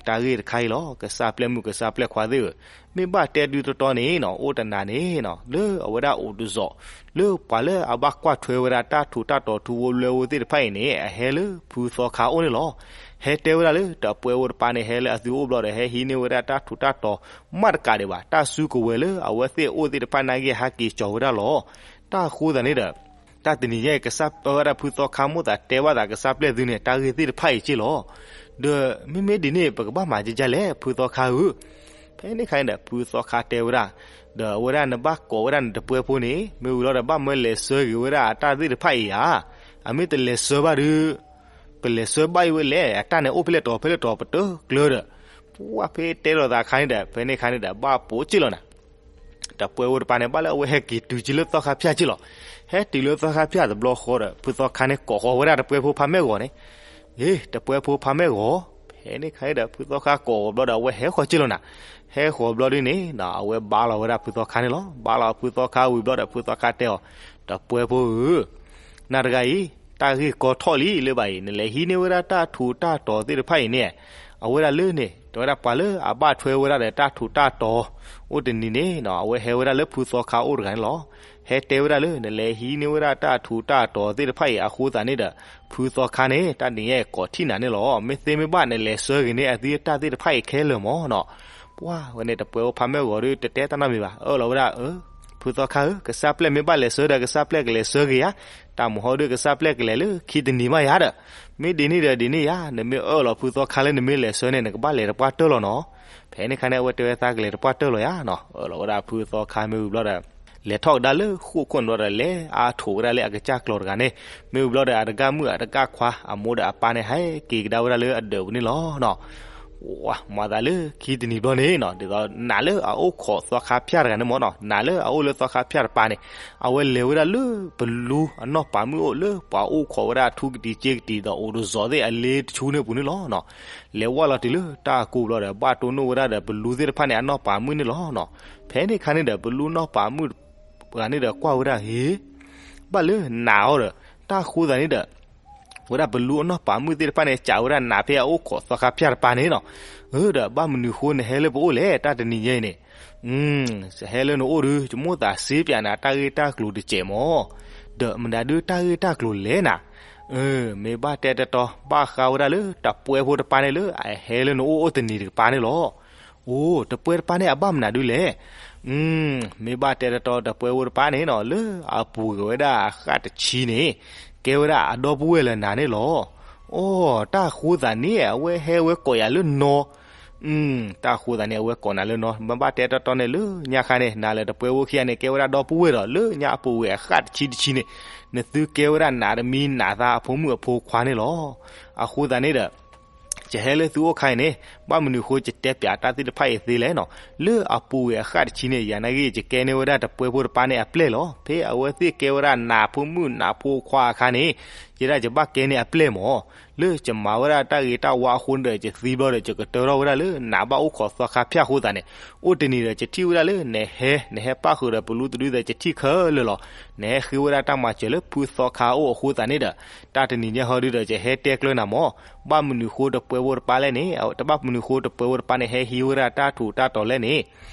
တၢ်ဂ့ၢ်တခါအံၤလီၤ ကစၢ်ပျဲၢ်မုၣ်ကစၢ်ပျဲၢ်ခွါသ့ၣ်ဧၢ, မ့ၢ်ဘၣ်တဲဒုတတီန့ၣ်နီၤ အိၣ်တနၤန့ၣ်နီၤ လၢအဝဲဒၣ်အိၣ်တစီၤ လၢပှၤလၢအဘၣ်ကွၢ်ထွဲဝဲဒၣ်တၢ်ထူးတၢ်တီၤထူဖိလွဲဖိသ့ၣ်တဖၣ်အံၤန့ၣ် အဟဲလၢဖုသီခါအိၣ်န့ၣ်လီၤ. ဟဲတဲဝဲဒၣ်လၢတပှဲဖိတပၢ်န့ၣ် ဟဲလၢအသုအိၣ်ဘျီဒီး ဟဲဟံးန့ၢ်ဝဲဒၣ်တၢ်ထူးတၢ်တီၤမးတကးဒံးဘၣ်, တၢ်စုကဝဲၤလၢအဝဲသ့ၣ်အိၣ်သ့ၣ်တဖၣ်နာ်က့ ဟးက့ၤကၠီၤဝဲဒၣ်လီၤ. တၢ်ဃိသးန့ၣ်ဒီး တၢ်တနံၤညါအံၤ ကစၢ်ပဝဲဒၣ်ဖုသီခါမိၣ်သးတဲဘၣ်သး ကစၢ်ပျဲၢ်သုန့ၣ် တၢ်ဂ့ၢ်သ့ၣ်တဖၣ်အံၤက့လီၤ. ဒီးမ့မ့ၢ်ဒ်န့ၣ် ပကဘၣ်မၤဒ်လဲၣ် ဖုသီခါဧၢ. ဖဲန့ၣ်ခါန့ၣ်ဒီး ဖုသီခါတဲဝဲဒၣ်, ဒီးအဝဲဒၣ်နဘၣ်ကိးဝဲဒၣ်နတပှဲဖိန့ၣ် မ့ၢ်ဝံၤလီၤဒီး ဘၣ်မၢလဲၤဆှၢက့ၤဝဲဒၣ်အတၢ်သ့ၣ်တဖၣ်အံၤဧါ. အမ့ၢ်တလဲၤဆှၢဘၣ်ဒီး ပလဲၤဆှၢဘၣ်အံၤဝဲလဲၣ် အတၢ်န့ၣ်အိၣ်ဖဲလဲၣ်တီၤဖဲလဲၣ်တီၤ ပတကျၢၤဒီး, ပှၢ်ဖဲတဲလိာ်သးခါန့ၣ်ဒီး ဖဲန့ၣ်ခါန့ၣ်ဒီး ဘၣ်ပိာ်က့လီၤနၤ. တပှဲဖိတပၢ်န့ၣ် ဘၣ်လၢအဝဲဟဲက့ၤတုၤက့ၤလၢသီခါဖၠၣ်က့လီၤ. ဟဲတုၤလၢသီခါဖၠၣ်တဘျီဃီဒီး ဖုသီခါန့ၣ်ကိးဃီၤဝဲဒၣ်တပှဲဖိဖါမဲၢ်ဂီၤန့ၣ်, အ့ တပှဲဖိဖါမဲၢ်ဂီၤ, ဖဲန့ၣ်ခါန့ၣ်ဒီး ဖုသီခါကိးဃီၤဘျီဒီး အဝဲဟဲဃီၤက့လီၤနၤ. ဟဲဃီၤဘျီဒ်န့ၣ် အဝဲဘါလီၤဝဲဒၣ်ဖုသီခါန့ၣ်လီၤ. ဘါလီၤဖုသီခါဝံၤဘျီဒီး ဖုသီခါတဲအီၤ, တပှဲဖိဧၢ နၤတဂၤအံၤ တၢ်ဂ့ၢ်ကီထီၣ်လံလၢၤဘၣ်အံၤ နလဲၤဟံးန့ၢ်ဝဲဒၣ်တၢ်ထူးတၢ်တီၤသ့ၣ်တဖၣ်အံၤန့ၣ်, အဝဲဒၣ်လၢန့ၣ် တဲဝဲဒၣ်ပှၤလၢအဘၣ်ထွဲဝဲဒၣ်ဒီးတၢ်ထူးတၢ်တီၤ အိၣ်တနံၤန့ၣ်နီၤ အဝဲဟဲဝဲဒၣ်လၢဖုသီခါအိၣ်တဂၤန့ၣ်လီၤ. ဟဲတဲဝဲဒၣ်လၢ နလဲၤဟံးန့ၢ်ဝဲဒၣ်တၢ်ထူးတၢ်တီၤသ့ၣ်တဖၣ်အံၤအဃိသတးန့ၣ်ဒီး ဖုသီခါန့ၣ် တၢ်နံၤညါအံၤကိးထံၣ်နၤန့ၣ်လီၤ. မ့ၢ်သ့မ့ၢ်ဘၣ် နလဲၤဆှၢက့ၤန့ၢ်အသုတၢ်သ့ၣ်တဖၣ်အံၤခဲလၢာ်မၢ်နီၤ. ပှၢ်ဝဲန့ၣ် တပှဲဖိဖါမဲၢ်ဂီၤဒီး တတဲတၢ်နီတမံၤဘၣ် အၢၣ်လီၤဝဲဒၣ် ဖုသီခါဧၢ, ကစၢ်ပျဲၢ်မ့ၢ်ဘၣ်လဲၤဆှၢဒီး ကစၢ်ပျဲၢ်ကလဲၤဆှၢက့ၤယၤ, တၢ်မုၢ်ဟီဒုး ကစၢ်ပျဲၢ်ကလဲၤလၢခံတနံၤမးယၤဒီး, မ့ၢ်ဒ်န့ၣ်ဒီးဒ်န့ၣ်ယၤ, နမ့ၢ်အၢၣ်လီၤဖုသီခါလၢနမ့ၢ်လဲၤဆှၢန့ၣ် နကဘၣ်လဲၤတပှၢ်တၢၢ်လီၤနီၤ. ဖဲန့ၣ်ခါန့ၣ် အဝဲတဲဝဲသးကလဲၤတပှၢ်တၢၢ်လီၤယၤနီၤ, အၢၣ်လီၤဝဲဒၣ်ဖုသီခါမ့ၢ်ဝံၤဘျီဒီး လဲၤထီၣ်ကဒါလၢဃိာ်ခိၣ်န့ၣ်ဘျီဒီး လဲၤအါထိးဝဲဒၣ်လၢအကစၢ်ကျီၤတဂၤန့ၣ်, မ့ၢ်ဝံၤဘျီဒီး အတဂၤမုၣ်အတဂၤခွါ အမိၢ်ဒီးအပၢ်န့ၣ် ဟဲက့ၤကဒါဝဲဒၣ်လၢအဒၢးပူၤန့ၣ်လီၤ. မၤသးလၢခံတနံၤဘျီန့ၣ်နီၤ ဒ်သိးနၤလၢအအိၣ်ခိးသီခါဖၠၣ်တဂၤန့ၣ်မၢ်နီၤ, နၤလၢအအိၣ်လၢသီခါဖၠၣ်တပၤန့ၣ်, အဝဲလဲၤဝဲဒၣ်လၢပလူအနီၢ်ပၤမုၣ်အိၣ်လၢပှၤအိၣ်ခိးဝဲဒၣ်ထူကတံၤစ့ကတံၤဒီးအိၣ်တစီၤသ့ၣ်အလ့တဆူန့ၣ်ပူၤန့ၣ်လီၤ. လဲၤဝဲလီၤတုၤလၢတၢ်ကိၢ်ဘျီဒီး ဘၣ်တိၢ်နီၣ်ဝဲဒၣ်ဒီးပလူသ့ၣ်တဖၣ်န့ၣ် အနီၢ်ပၤမုၣ်န့ၣ်လီၤ. ဖဲန့ၣ်ခါန့ၣ်ဒီး ပလူနီၢ်ပၤမုၣ်တဂၤန့ၣ်ဒီးကွၢ်ဝဲဒၣ် ဟ့ ဘၣ်လၢနးအီၤဒီး တၢ်ဃိသးန့ၣ်ဒီး ဝဲဒၣ်ပလူအနီၢ်ပၤမုၣ်သ့ၣ်တဖၣ်န့ၣ် စံးဝဲဒၣ်နးဖဲအအိၣ်ခိးသီခါဖၠၣ်တပၤန့ၣ်နီၤ, ဒီးဘၣ်မနုၤဃိနဟဲလၢပအိၣ်လဲၣ် တၢ်တနံၤညါအံၤန့ၣ်, ယဟဲလၢနအိၣ်ဒီး ယမိၣ်သးစ့ပၠးနၤတၢ်ဂ့ၢ်တၢ်ကျိၤတစဲးမၢ်, ဒီးမနုၤဒုးတၢ်ဂ့ၢ်တၢ်ကျိၤလဲၣ်နၤ, မ့ၢ်ဘၣ်တဲတတီ ဘၣ်ဃးဝဲဒၣ်လၢတပှဲဖိတပၤန့ၣ်လၢအဟဲလၢနအိၣ်အိၣ်တနံၤတကပၤန့ၣ်လီၤ. အိၣ် တပှဲတပၤန့ၣ် အဘၣ်မနုၤဒုးလဲၣ်. မ့ၢ်ဘၣ်တဲတတီ တပှဲဖိတပၤန့ၣ်နီၤ လၢအပူၤကွံာ်ဝဲဒၣ်အဃၣ်တဆံန့ၣ် ကဲဝဲဒၣ်အဒီပုၢ်ဝဲၢ်လၢနၤန့ၣ်လီၤ. အိၣ် တၢ်ဃိသးန့ၣ် အဝဲဟဲဝဲကိးယၤလၢနီၤ တၢ်ဃိသးန့ၣ် အဝဲကိးနၤလၢနီၤ မ့ၢ်ဘၣ်တဲတတီန့ၣ် လၢညါခါန့ၣ် နၤလၢတပှဲဖိခံဂၤန့ၣ် ကဲဝဲဒၣ်ဒီပုၢ်ဝဲၢ်ဒီး လၢညါအပူၤကွံာ်အဃၣ်တဆံတဆံန့ၣ် နသုကဲဝဲဒၣ်နးတမံၤနးသးအဖိမုၣ်အဖိခွါန့ၣ်လီၤ. အဃိသတးန့ၣ်ဒီး ယဟဲလၢသုအိၣ်ခါအံၤန့ၣ် ဘၣ်မနုၤဃိ ယတဲပၠးတၢ်သ့ၣ်တဖၣ်အံၤသ့လဲၣ်နီၤ, လၢအပူၤကွံာ်အဃၣ်တဆံန့ၣ် ယၤနာ်က့ ယကဲန့ၢ်ဝဲဒၣ်တပှဲဖိတပၤန့ၣ်အပျဲၢ်လီၤ. ဖဲအဝဲသ့ၣ်ကဲဝဲဒၣ်နးဖိမုၣ်နးဖိခွါအခါန့ၣ် ယဲဒၣ်ယဘၣ်ကဲန့ၢ်အပျဲၢ်မၢ်. လၢယမၤဝဲဒၣ်တၢ်ဂ့ၤတၢ်ဝါအဃိန့ၣ်ဒီး ယသံဘျီဒီး ယကတၢၢ်ထီၣ်ဝဲဒၣ်လၢနးဘၣ်အိၣ်ခိးသီခါဖၠၣ်အဃိသတးန့ၣ်, အိၣ်တနံၤဒီး ယထံၣ်ဝဲဒၣ်လၢနဟဲ နဟဲပၣ်ဃုာ်ဒီးပလူတဒုဒီး ယထံၣ်ခဲလၢာ်လီၤ. နဟဲဃ့ဝဲဒၣ်တၢ်မၤစၢၤလၢဖုသီခါအအိၣ်အဃိသတးန့ၣ်ဒီး တၢ်တနံၤညါဟီဒုဒီး ယဟဲတဲကျၢၤနၤမၢ်. ဘၣ်မနုၤဃိတပှဲဖိတပၤလဲၣ်န့ၣ်, တဘၣ်မနုၤဃိတပှဲဖိတပၤန့ၣ် ဟဲဟံးဝဲဒၣ်တၢ်ထူးတၢ်တီၤလဲၣ်န့ၣ်,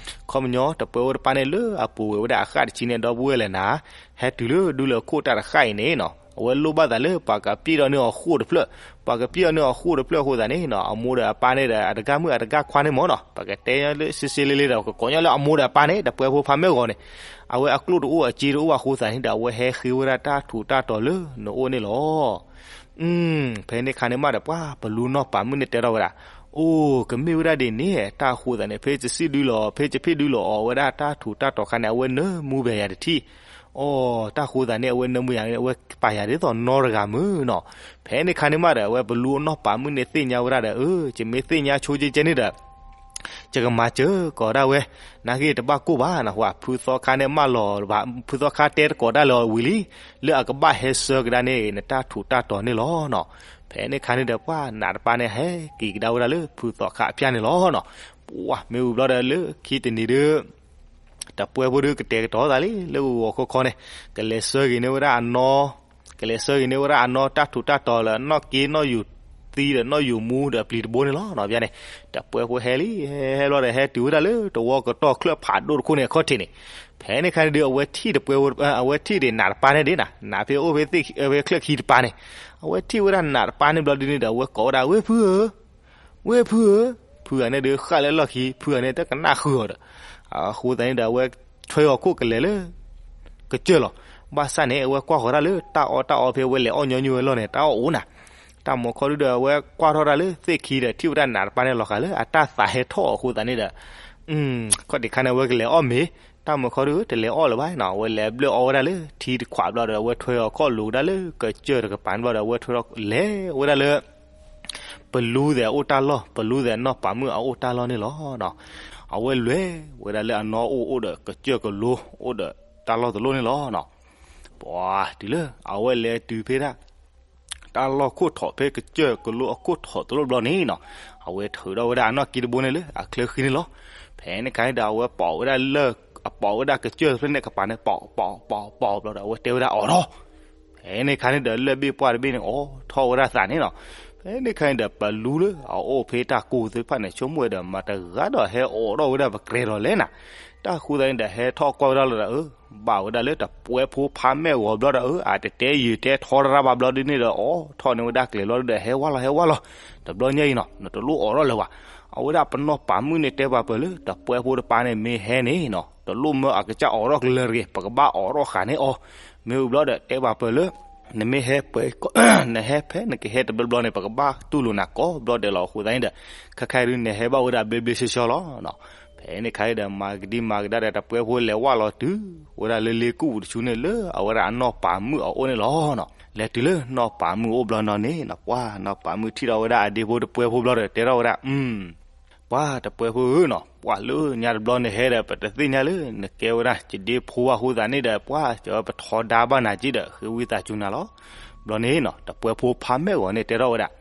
ခီပညီ တပှဲဖိတပၤန့ၣ် လၢအပူၤကွံာ်ဝဲဒၣ်အဃၣ်တဆံန့ၣ် ဒီပုၢ်ဝဲၢ်လၢနၤ ဟဲတုၤလၢဒူလၢၢ်ခိၣ်တၢ်တဃၣ်အံၤန့ၣ်နီၤ, အဝဲလိၣ်ဘၣ်သးလၢပှၤကပျဲၢ်ဒီးန့ၢ်အီၤဃိၣ်တဖျၢၣ်, ပှၤကပျဲၢ်ဒီးန့ၢ်အီၤဃိၣ်တဖျၢၣ်အဃိသတးန့ၣ်နီၤ, အမိၢ်ဒီးအပၢ်န့ၣ်ဒီး အတဂၤမုၣ်အတဂၤခွါန့ၣ်မၢ်နီၤ, ပကတဲလၢစ့စ့လ့လ့ဒီး ကကိးညီလၢအမိၢ်ဒီးအပၢ်န့ၣ် တပှဲဖိဖါမဲၢ်ဂီၤန့ၣ်, အဝဲအကျိၣ်တအိၣ်အစ့တအိၣ်အဃိသတးန့ၣ်ဒီး အဝဲဟဲဃ့ဝဲဒၣ်တၢ်ထူးတၢ်တီၤလၢနအိၣ်န့ၣ်လီၤ. ဖဲန့ၣ်ခါန့ၣ်မးဒီး ပှၤပလူနီၢ်ပၤမုၣ်န့ၣ်တဲထီၣ်ဝဲဒၣ်, အိၣ် ကမ့ၢ်ဝဲဒၣ်ဒ်န့ၣ် တၢ်ဃိသတးန့ၣ် ဖဲယစံၣ်ဒုလီၤ ဖဲယဖ့ၣ်ဒုလီၤအီၤဝဲဒၣ်တၢ်ထူးတၢ်တီၤခါန့ၣ် အဝဲနၢမူဘဲယၤတထံၣ်, အိၣ် တၢ်ဃိသတးန့ၣ် အဝဲနၢမူယၤန့ၣ် အဝဲပာ်ယၤဒ်သိးနီတဂၤမုၢ်နီၤ. ဖဲန့ၣ်ခါန့ၣ်မးဒီး အဝဲပလူအနီၢ်ပၤမုၣ်န့ၣ်သ့ၣ်ညါဝဲဒၣ်ဒီး အၢ ယမ့ၢ်သ့ၣ်ညါဆိကဲကဲန့ၣ်ဒီး ယကမၤစၢၤကီးဒၣ်ဝဲ, နာ်က့တဘၣ်ကိၢ်ဘၣ်နီၤ, ဖုသီခါန့ၣ်မၢလီၤဘၣ်, ဖုသီခါတဲတကိးဒၣ်လၢအဝံၤလံ, လၢအကဘၣ်ဟဲဆှၢကဒါန့ၣ် နတၢ်ထူးတၢ်တီၤန့ၣ်လီၤနီၤ. ဖဲန့ၣ်ခါန့ၣ်ဒီး ပှၤနးတပၤန့ၣ် ဟဲက့ၤကဒါဝဲဒၣ်လၢဖုသီခါအဖၠၣ်န့ၣ်လီၤနီၤ. ပှၤမ့ၢ်ဝံၤဘျီဒီးလၢခံတနံၤဒီး တပှဲဖိဒုးကတဲာ်ကတီၤသးလံ လၢဂီၤဂီၤခီခီန့ၣ်, ကလဲၤဆှၢက့ၤန့ၢ်ဝဲဒၣ်အနီၢ်, ကလဲၤဆှၢက့ၤန့ၢ်ဝဲဒၣ်အနီၢ်တၢ်ထူးတၢ်တီၤလၢအနီၢ်က့နီၢ်ယူၤသံဒီးနီၢ်ယူၤမူဒီးအပျံၤတဘိန့ၣ်လီၤနီၤ. ဖဲန့ၣ် တပှဲဖိဟဲလံ, ဟဲဟဲဘျီဒီး ဟဲတုၤဝဲဒၣ်လၢတဝီကတီၢ်ချၢၣ်ဖးဒိၣ်တခိၣ်န့ၣ်အခီၣ်ထံးန့ၣ်, ဖဲန့ၣ်ခါန့ၣ်ဒီး အဝဲထံၣ်တပှဲဖိ, အဝဲထံၣ်ဒံးနးတပၤန့ၣ်ဒ်နီၤ, နးဖဲအိၣ်ဖဲချၢၣ်ခံတပၤန့ၣ်, အဝဲထံၣ်ဝဲဒၣ်နးတပၤန့ၣ်ဘျီဒ်န့ၣ်ဒီး အဝဲကိးဝဲဒၣ် ဝ့ၢ်ဖုဧၢ ဝ့ၢ်ဖုဧၢ, ဖုဂၤန့ၣ်ဒီးဃၣ်လၢလီၢ်ခံ, ဖုဂၤန့ၣ်တကနၣ်ဃုာ်အီၤဒီး, အဃိသတးန့ၣ်ဒီး အဝဲထွဲအီၤခိၣ်ကလဲၤလၢ ကစၢၢ်လီၤ. ဘၣ်ဆၣ်န့ၣ် အဝဲကွၢ်ဃီၤတၢ်လၢတၢ်အီၣ်တၢ်အီဖဲအဝဲလဲၤအီၣ်ညီနုၢ်ဝဲလီၢ်န့ၣ် တၢ်အီၣ်အိၣ်နၤ, တၢ်မၤခီဒုဒီး အဝဲကွၢ်ထီၣ်တၢ်လၢသ့ၣ်ခံဒီး ထံၣ်ဝဲဒၣ်နးတပၤန့ၣ်လီၤဃာ်လၢ အတၢ်သးဟဲထီၣ်အဃိသတးန့ၣ်ဒီး ခီၣ်ထံးခါန့ၣ် အဝဲကလဲၤအီၣ်မ့ၤ, တၢ်မၤခီဒုတလဲၤအီၣ်လၢၤဘၣ်နီၤ, အဝဲလဲၤဘျၢၣ်အီၣ်ဝဲဒၣ်လၢထံတခွးဘျီဒီး အဝဲထွဲအီၤခီၣ်လိၤဒၣ်လၢကစၢၢ်တကပၤန့ၣ်ဘျီဒီး အဝဲထွဲထီၣ်လဲၤဝဲဒၣ်လၢ ပလူသဲးအအိၣ်တၢ်လီၢ်, ပလူသဲးနီၢ်ပၤမုၣ်အအိၣ်တၢ်လီၢ်န့ၣ်လီၤ. အဝဲလဲၤဝဲဒၣ်လၢအနီၢ်အိၣ်အိၣ်ဒီးကစၢၢ်ကလိ အိၣ်ဒီးတၢ်လီၢ်တလိၣ်န့ၣ်လီၤ. ပှၤတုၤလၢအဝဲလဲၤတုၤဖဲဒၣ် တၢ်လီၢ်ခိၣ်ထီၣ်ဖဲကစၢၢ်ကလိအခိၣ်ထီၣ်တလိၣ်ဘျီန့ၣ်နီၤ, အဝဲထုးထီၣ်ဝဲဒၣ်အနီၢ်က့တဘိန့ၣ်လၢအချၢဃံန့ၣ်လီၤ. ဖဲန့ၣ်ခါန့ၣ်ဒီး အဝဲပိာ်ဝဲဒၣ်လၢ, အပိာ်ဝဲဒၣ်ကစၢၢ်ဖဲန့ၣ်ကပၤန့ၣ် ပိာ်ပိာ်ပိာ်ဘျီဒီး အဝဲတဲဝဲဒၣ်အိးထီၣ် ဖဲန့ၣ်ခါန့ၣ်ဒီး လၢၢ်ဘ့ၣ်ပှၢ်တဘ့ၣ်န့ၣ် အိးထီၣ်ဝဲဒၣ်သးန့ၣ်နီၤ. ဖဲန့ၣ်ခါန့ၣ်ဒီး ပလူလၢအအိၣ်ဖဲတၢ်ကိၢ်သ့ၣ်တဖၣ်န့ၣ် ဆိကမိၣ်ဝဲဒီး မတၤတဂၤဒီးဟဲအိးထီၣ်ဝဲဒၣ်ပကရဲၤဒီးလဲၣ်နၤ. တၢ်ဃိသတးန့ၣ်ဒီး ဟဲထီၣ်ကွၢ်ဝဲဒၣ်လီၤဒီး အၢ ဘၣ်ဝဲဒၣ်လၢတပှဲဖိဖးမဲာ်ဂီၤဘျီဒီး အၢ အတတဲယုာ်တဲထီတရၣ်ဘၣ်ဘျီဒ်န့ၣ်ဒီး အိးထီၣ်န့ၢ်ဝဲဒၣ်ကျဲလီၤဒီး ဟဲဝဲလီၤ ဟဲဝဲလီၤ, တဘျီညါအံၤနီၤ နတလိၣ်အိးထီၣ်လၢၤဘၣ်. အဝဲဒၣ်ပနီၢ်ပၤမုၣ်န့ၣ်တဲပာ်ပၢၢ်လၢ တပှဲဖိတပၤန့ၣ်မ့ၢ်ဟဲန့ၣ်နီၤ တလိၣ်မၢအကစၢ်အိးထီၣ်ကလၢၤတဂ့ၤ, ပကဘၣ်အိးထီၣ်ဃာ်န့ၢ်အီၤ. မ့ၢ်ဝံၤဘျီဒီး တဲပာ်ပၢၢ်လၢ နမ့ၢ်ဟဲပှဲၤ နဟဲဖဲနကဟဲတဘျီဘျီန့ၣ် ပကဘၣ်တူၢ်လိာ်နၤကိးဘျီဒဲးလီၤ. အဃိသတးန့ၣ်ဒီး ခဲခါအံၤဒုး နဟဲဘၣ်ဝဲဒၣ်ဘျ့ဘျ့ဆှီဆှီလီၤ. ဖဲန့ၣ်ခါအံၤဒီး မၤကဒံမၤကဒါဒီး တပှဲဖိလဲၤဝဲလီၤတုၤ ဝဲဒၣ်လၢလ့ကူၣ်ပူၤတဆူန့ၣ် လၢအဝဲဒၣ်အနီၢ်ပၤမုၣ်အအိၣ်န့ၣ်လီၤနီၤ. လဲၤတုၤလၢနီၢ်ပၤမုၣ်အအိၣ်ဘျီနီၤန့ၣ်နီၤ ပှၤနီၢ်ပၤမုၣ်ထံၣ်ထီၣ်ဝဲဒၣ်အဒ့ဖိတပှဲဖိဘျီဒီး တဲထီၣ်ဝဲဒၣ် ပှၤတပှဲဖိဧၢနီၤ ပှၤလၢညါတဘျီနဟဲဒီး ပတသ့ၣ်ညါလၢနကဲဝဲဒၣ် ယဒ့ဖိဘၣ်အဃိသတးန့ၣ်ဒီး ပှၤကပထီဒါဘၣ်နၤက့ဒီး ဃ့ဝံသးစူၤနၤလီၤ. ဘျီန့ၣ်နီၤ တပှဲဖိဖးမဲာ်ဂီၤန့ၣ်တဲထီၣ်ဝဲဒၣ်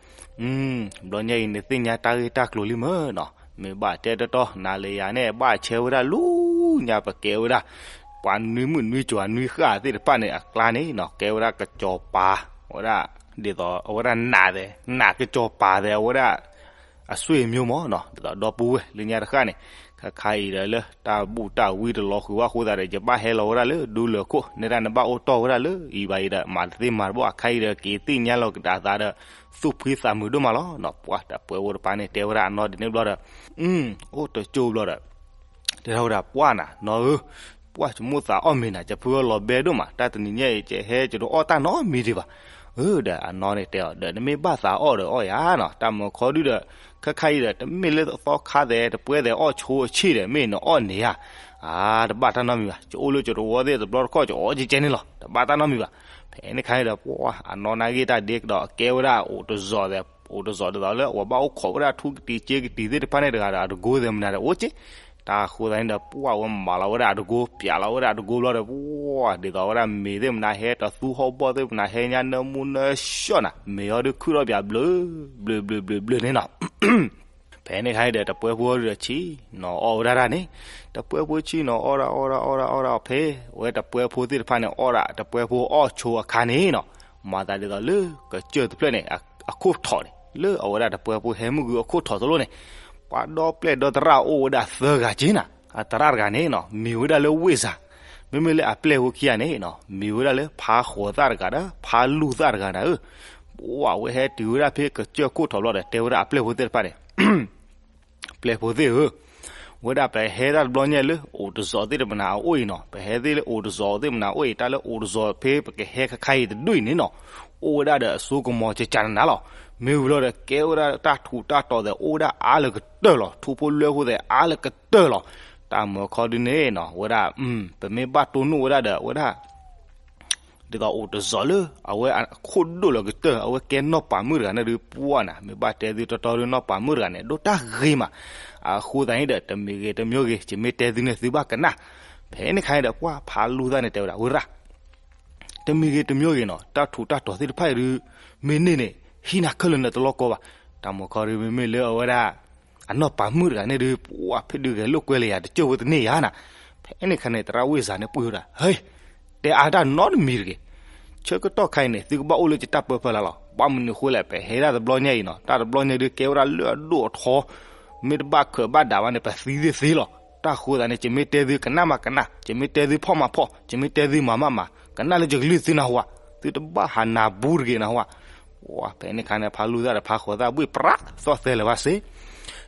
ဘျီညါအံၤ နသ့ၣ်ညါတၢ်ဂ့ၢ်တၢ်ကျိၤလံမ့ၢ်နီၤ, မ့ၢ်ဘၣ်တဲတီတီ နၤလၢယၤန့ၣ် ဘၣ်ဆဲဝဲဒၣ်လူၤညါ ပကဲဝဲဒၣ် ပှၤနွံမုၣ်နွံကၠီၤနွံဃၣ်သ့ၣ်တဖၣ်န့ၣ် အကျါန့ၣ်နီၤ ကဲဝဲဒၣ်ကစီၤပၤ ဝဲဒၣ် ဒ်သိးအဝဲဒၣ်နးသဲး နးကစီၤပၤသဲး အဝဲဒၣ် အဆွေမျိုးမ့ၢ်နီၤ ဒ်သိးဒီပုၢ်ဝဲၢ်လၢညါတဃၣ်န့ၣ် ခါခါအံၤဒီးလၢတၢ်ဘူၣ်တၢ်ဝံတလီၤဃုာ်ဘၣ်အဃိသတးဒီး ယဘၣ်ဟဲလီၤဝဲဒၣ်လၢဒူလၢာ်ခိၣ် နဲဒၣ်နဘၣ်အိၣ်တီၢ်ဝဲဒၣ်လၢအံၤဘၣ်အံၤဒီး မၤတသ့မၤတဘၣ် အခါအံၤဒီး က့ၤသ့ၣ်ညါလီၤကဒါသးဒီး သူၣ်ဖှံသးမုာ်ဒိၣ်မးလီၤနီၤ. ပှၤတပှဲဖိတပၤန့ၣ် တဲဝဲဒၣ်အနီၢ်ဒ်န့ၣ်ဘျီဒီး အိၣ်တကၠိဘျီဒီး တဲထီၣ်ဝဲဒၣ် ပှၢ်နၤ နီၢ်ဧၢ, ပှၢ်ဆိကမိၣ်သးအီၣ်မ့ၤနၤ ယဖုအီၣ်လီၤဘဲဒိၣ်မး တၢ်တနံၤညါအံၤ ယဟဲယတအီၣ်တၢ်နီတမံၤဒံးဘၣ်. အၢ ဒီးအနီၢ်န့ၣ်တဲအီၤ ဒီးနမ့ၢ်ဘၣ်သးအီၣ်ဒီးအီၣ်ယၤနီၤ တၢ်မၤခီဒုဒီး ခဲခါအံၤဒီး တမ့ၢ်လၢသီခါသဲး တပှဲသဲးအီၣ်ဆိအဆံၣ်ဒီး မ့ၢ်နအီၣ်န့ၢ်ဧါ. အါ တဘၣ်တၢ်နီတမံၤဘၣ် ယအိၣ်လၢယတဝီသ့ၣ်တဘျီတခီၣ် ယအီၣ်ကဲကဲန့ၣ်လီၤ တဘၣ်တၢ်နီတမံၤဘၣ်. ဖဲန့ၣ်ခါန့ၣ်ဒီး ပှၢ်အနီၢ်နာ်ဂ့ၢ်တၢ်ဒ့ဒီး ကဲဝဲဒၣ်အိၣ်တစီၤသဲး အိၣ်တစီၤဒ်သိးလၢ အဝဲဘၣ်အိၣ်ခိးဝဲဒၣ်ထူကတံၤစ့ကတံၤသ့ၣ်တဖၣ်န့ၣ်တဂၤဒီး အတကိသဲးမနၤဒီးအိၣ်က့ တၢ်ဃိသတးန့ၣ်ဒီး ပှၢ်ဝဲမၤလီၤဝဲဒၣ်အတကိ ပျးလီၤဝဲဒၣ်အတကိဘျီဒီး ပှၢ်ဒ်သိးဝဲဒၣ်မ့ၤသ့ၣ်မနၤဟဲ တသူဟီၣ်ဘီၣ်သ့ၣ်မနၤဟဲ ညါနၢမူနၢဆှီၣ်နၤ မ့ၤအီၤဒုးခုၣ်ထီၣ်ပၠးဘျၢ ဘျၢ ဘျၢ ဘျၢ ဘျၢန့ၣ်နီၤ. ဖဲန့ၣ်ခါအံၤဒီး တပှဲဖိဒုဒီးဆ့ၣ်နီၤအီၣ်ဝဲဒၣ်တၢ်န့ၣ် တပှဲဖိဆ့ၣ်နီၤအီၣ်ဒၣ်အီၣ်ဒၣ်အီၣ်ဒၣ်အီၣ်ဒၣ်ဖဲ ဝဲတပှဲဖိသ့ၣ်တဖၣ်န့ၣ် အီၣ်ဒၣ်တပှဲဖိအီၣ်ဆိအခါန့ၣ်နီၤ မၤသးဒ်သိးလၢကစၢၢ်တဖျၢၣ်န့ၣ် အခိၣ်ထီၣ်န့ၣ် လၢအဝဲဒၣ်တပှဲဖိဟဲမုၢ်ဂုၢ်အခိၣ်ထီၣ်တလိၣ်န့ၣ် ပှၤဒီပျဲၢ်ဒီသရၣ်အိၣ်ဝဲဒၣ်သၢဂၤက့နၤ အသရၣ်တဂၤန့ၣ်နီၤ မံၤဝဲဒၣ်လၢဝ့ၢ်စၢ် မ့မ့ၢ်လၢအပျဲၢ်ဖိခံဂၤန့ၣ်နီၤ မံၤဝဲဒၣ်လၢဖါဃိးသၣ်တဂၤဒီး ဖါလူၢ်သၣ်တဂၤနၤဧၢ. ပှၢ်ဝဲဟဲတုၤဝဲဒၣ်ဖဲကစၢၢ်ခိၣ်ထီၣ်ဘျီဒီး တဲဝဲဒၣ်အပျဲၢ်ဖိသ့ၣ်တဖၣ်န့ၣ် ပျဲၢ်ဖိသ့ၣ်ဧၢ, ဝဲဒၣ်ပဟဲတၢ်တဘျီညါလၢအိၣ်တစီၤသ့ၣ်တဖၣ်န့ၣ်အအိၣ်အံၤနီၤ ပဟဲသ့ၣ်လၢအိၣ်တစီၤသ့ၣ်တဖၣ်န့ၣ်အအိၣ်အံၤ တၢ်လၢအိၣ်တစီၤဖဲပကဟဲခါခါအံၤတဒူၣ်အံၤန့ၣ်နီၤ အိၣ်ဝဲဒၣ်ဒီးအစိကမီၤကကနနၤလီၤ. မ့ၢ်ဝံၤဘျီဒီးကဲဝဲဒၣ်တၢ်ထူးတၢ်တီၤသဲးအိၣ်ဝဲဒၣ်အါလၢကတၢၢ်လီၤ ထူဖိလွဲဖိသဲးအါလၢကတၢၢ်လီၤ. တၢ်မၤခီဒုန့ၣ်နီၤ ဝဲဒၣ် ပမ့ၢ်ဘၣ်တိၢ်နီၣ်ဝဲဒၣ်ဒီး ဝဲဒၣ် ဒ်သိးအိၣ်တစီၤလၢ အဝဲအခိၣ်ဒိၣ်လီၤကတၢၢ် အဝဲကဲနီၢ်ပၤမုၣ်တဂၤန့ၣ်ဒုး ပှၢ်နၤ မ့ၢ်ဘၣ်တဲသုတီတီဒုး နီၢ်ပၤမုၣ်တဂၤန့ၣ် ဒိၣ်တၢ်ဂ့ၤမး. အဃိသတးန့ၣ်ဒီး တမံၤဂ့ၤတမံၤဂ့ၤ ယမ့ၢ်တဲသုန့ၣ် သုဘၣ်ကနၣ်. ဖဲန့ၣ်ခါန့ၣ်ဒီး ပှၢ်ဖးလူသၣ်န့ၣ်တဲဝဲဒၣ် ဝဲရၣ် တမံၤဂ့ၤတမံၤဂ့ၤနီၤ တၢ်ထူးတၢ်တီၤသ့ၣ်တဖၣ်အံၤဒုး မ့ၢ်န့ၢ်န့ၣ် ဟံးနၤခဲလၢာ်နတလီၢ်ကီဘၣ်. တၢ်မၤခီဒုး မ့မ့ၢ်လၢအဝဲဒၣ် အနီၢ်ပၤမုၣ်တဂၤန့ၣ်ဒုး ပှၢ်ဖဲဒုးဂဲၤလိာ်ကွဲလၢယၤ တကၠိၢ်ဖိတန့ၢ်ယၤနၤ. ဖဲန့ၣ်ခါန့ၣ် သရၣ်ဝ့ၢ်စၤန့ၣ်ပှ့ၤဝဲဒၣ် ဟဲ တဲအါတၢ်နီတမံၤတဂ့ၤ. ဆၢကတီၢ်ခါအံၤန့ၣ် သုကဘၣ်အိၣ်လၢယတၢ်ပၢဖၢလၢ်လီၤ. ဘၣ်မနုၤဃိလဲၣ် ပဟဲဒၣ်တဘျီညါအံၤနီၤ တၢ်တဘျီညါဒုးကဲဝဲဒၣ်လၢအဒိၣ်အထီ မ့ၢ်တဘၣ်ခၢးဘၣ်ဒးဘၣ်န့ၣ် ပသံသ့ၣ်သ့လီၤ. တၢ်ဃိသတးန့ၣ် ယမ့ၢ်တဲသုကနၣ်မးကနၣ်, ယမ့ၢ်တဲသုဖီၣ်မးဖီၣ်, ယမ့ၢ်တဲသုမၤမးမၤ, ကနၣ်လၢယကလုၢ်သုနၢ်ဟူဧါ, သုတဘၣ်ဟးနၢ်ဘူးတဂ့ၤနၢ်ဟူဧါ. ပှၢ်ဖဲန့ၣ်ခါန့ၣ် ဖးလူသၣ်ဒီးဖးဃိးသၣ်ဘှ့ၣ်ပြး သီၣ်သဲလၢၤဘၣ်စ့ၢ်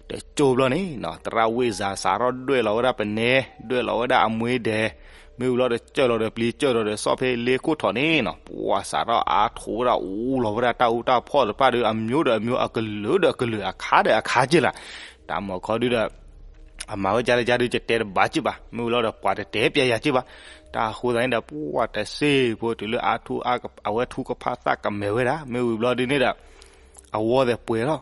တကၠိၢ်ဘျီန့ၣ်နီၤ သရၣ်ဝ့ၢ်စၤစးထီၣ်ဒွဲၣ်လီၤဝဲဒၣ်ပနဲ, ဒွဲၣ်လီၤဝဲဒၣ်အမှ့ဒဲး, မ့ၢ်ဝံၤလီၤဒီး ကၢၢ်လီၤဒီးပျံၤကၢၢ်လီၤဒီးဆီၣ်ဖဲလ့ခိၣ်ထီၣ်န့ၣ်နီၤ ပှၢ်စးထီၣ်အါထီၣ်ဝဲဒၣ်အူလီၤဝဲဒၣ်တၢ်အူတၢ်ဖီၣ်တဖၣ်ဒီး အမျိုးဒီးအမျိုး အကလုာ်ဒီးအကလုာ် အခါဒီးအခါက့လၢၤ. တၢ်မၤခီဒုဒီး အမၤဝဲကၢ်လၢကၢ်ဒု ယတဲတဘၣ်က့ဘၣ်, မ့ၢ်ဝံၤလီၤဒီးပှၤတတဲပျဲယၤက့ဘၣ်. တၢ်ဃိသတးန့ၣ်ဒီး ပှၢ်တစ့ၢ်ဖိတုၤလၢအါထူ အဝဲထူကဖၣ်သၣ်ကမဲာ်ဝဲဒၣ်, မ့ၢ်ဝံၤဘျီဒုန့ၣ်ဒီး အဝီသဲးပှဲၤထီၣ်,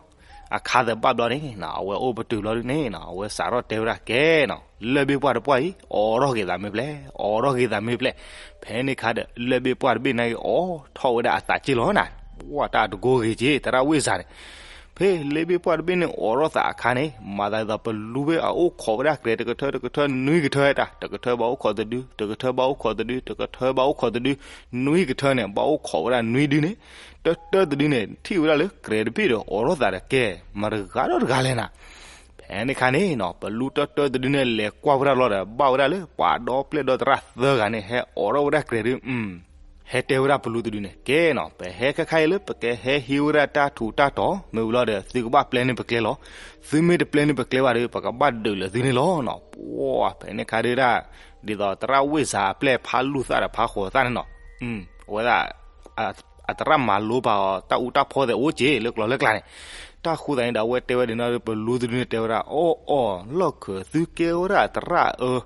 အခါသဲးဘၣ်ဘျီန့ၣ်နီၤ အဝဲအိၣ်ပတုာ်ဘျီဒုန့ၣ်နီၤ အဝဲစးထီၣ်တဲဝဲဒၣ်ကဲနီၤ လၢၢ်ဘ့ၣ်ပှၢ်တပှၢ်အံၤ အိးထီၣ်က့ၤသးမ့ၢ်ပျဲၢ်, အိးထီၣ်က့ၤသးမ့ၢ်ပျဲၢ်. ဖဲန့ၣ်ခါဒီး လၢၢ်ဘ့ၣ်ပှၢ်တဘ့ၣ်န့ၣ်က့ၤ အိးထီၣ်ဝဲဒၣ်အသးက့လီၤနၤ. ပှၢ်တၢ်တကိးဂ့ၤက့ သရၣ်ဝ့ၢ်စၤန့ၣ် ဖဲလၢၢ်ဘ့ၣ်ပှၢ်တဘ့ၣ်န့ၣ် အိးထီၣ်သးအခါန့ၣ် မၤသးဒ်သိးပလူဘ့ၣ်အအိၣ်ခိးဝဲဒၣ်ကြဲးတကထၢတကထၢနွံကထၢတၢ်, တကထၢဘၣ်အိၣ်ခိးတဒု, တကထၢဘၣ်အိၣ်ခိးတဒု, တကထၢဘၣ်အိၣ်ခိးတဒု, နွံကထၢန့ၣ် ဘၣ်အိၣ်ခိးဝဲဒၣ်နွံဒုန့ၣ်, တၢတၢတဒုန့ၣ် ထံၣ်ဝဲဒၣ်လၢကြဲးတဘ့ၣ်ဒီးအိးထီၣ်သးဒီးကဲ မတၤတဂၤဒီးတဂၤလဲၣ်နၤ. ဖဲန့ၣ်ခါန့ၣ်နီၤ ပလူတၢတၢတဒုန့ၣ် လဲၤကွၢ်ဝဲဒၣ်လီၤဒီး ဘၣ်ဝဲဒၣ်လၢပှၤဒီပျဲၢ်ဒီသရၣ်သၢဂၤန့ၣ် ဟဲအိးထီၣ်ဝဲဒၣ်ကြဲးဒု ဟဲတဲဝဲဒၣ်ပလူတဒုန့ၣ် ကဲနီၤ ပဟဲခဲခါအံၤလၢပကဟဲဟံးဝဲဒၣ်တၢ်ထူးတၢ်တီၤ မ့ၢ်ဝံၤလီၤဒီး သုကဘၣ်ပျဲန့ၢ်ပကျဲလီၤ. သုမ့ၢ်တပျဲန့ၢ်ပကျဲဘၣ်ဒီး ပကဘၣ်ဒုးလၢာ်သုန့ၣ်လီၤနီၤ. ပှၢ်ဖဲန့ၣ်ခါဒုဒၣ် ဒ်သိးသရၣ်ဝ့ၢ်စၤအပျဲၢ်ဖးလူၢ်သၣ်ဒီးဖးဃိးသၣ်န့ၣ်နီၤ အဝဲဒၣ် အသရၣ်မၤလိပာ်အီၤ တၢ်အူတၢ်ဖီသဲးအိၣ်က့ၤ လၢကျိၤလၢကျါန့ၣ်. တၢ်ဃိသတးန့ၣ်ဒီး အဝဲတဲဝဲဒၣ်နီၤ ပလူတဒုန့ၣ်တဲဝဲဒၣ် အီၣ်အီၣ် လီၢ်ခၢးသုကဲဝဲဒၣ်သရၣ်အၢ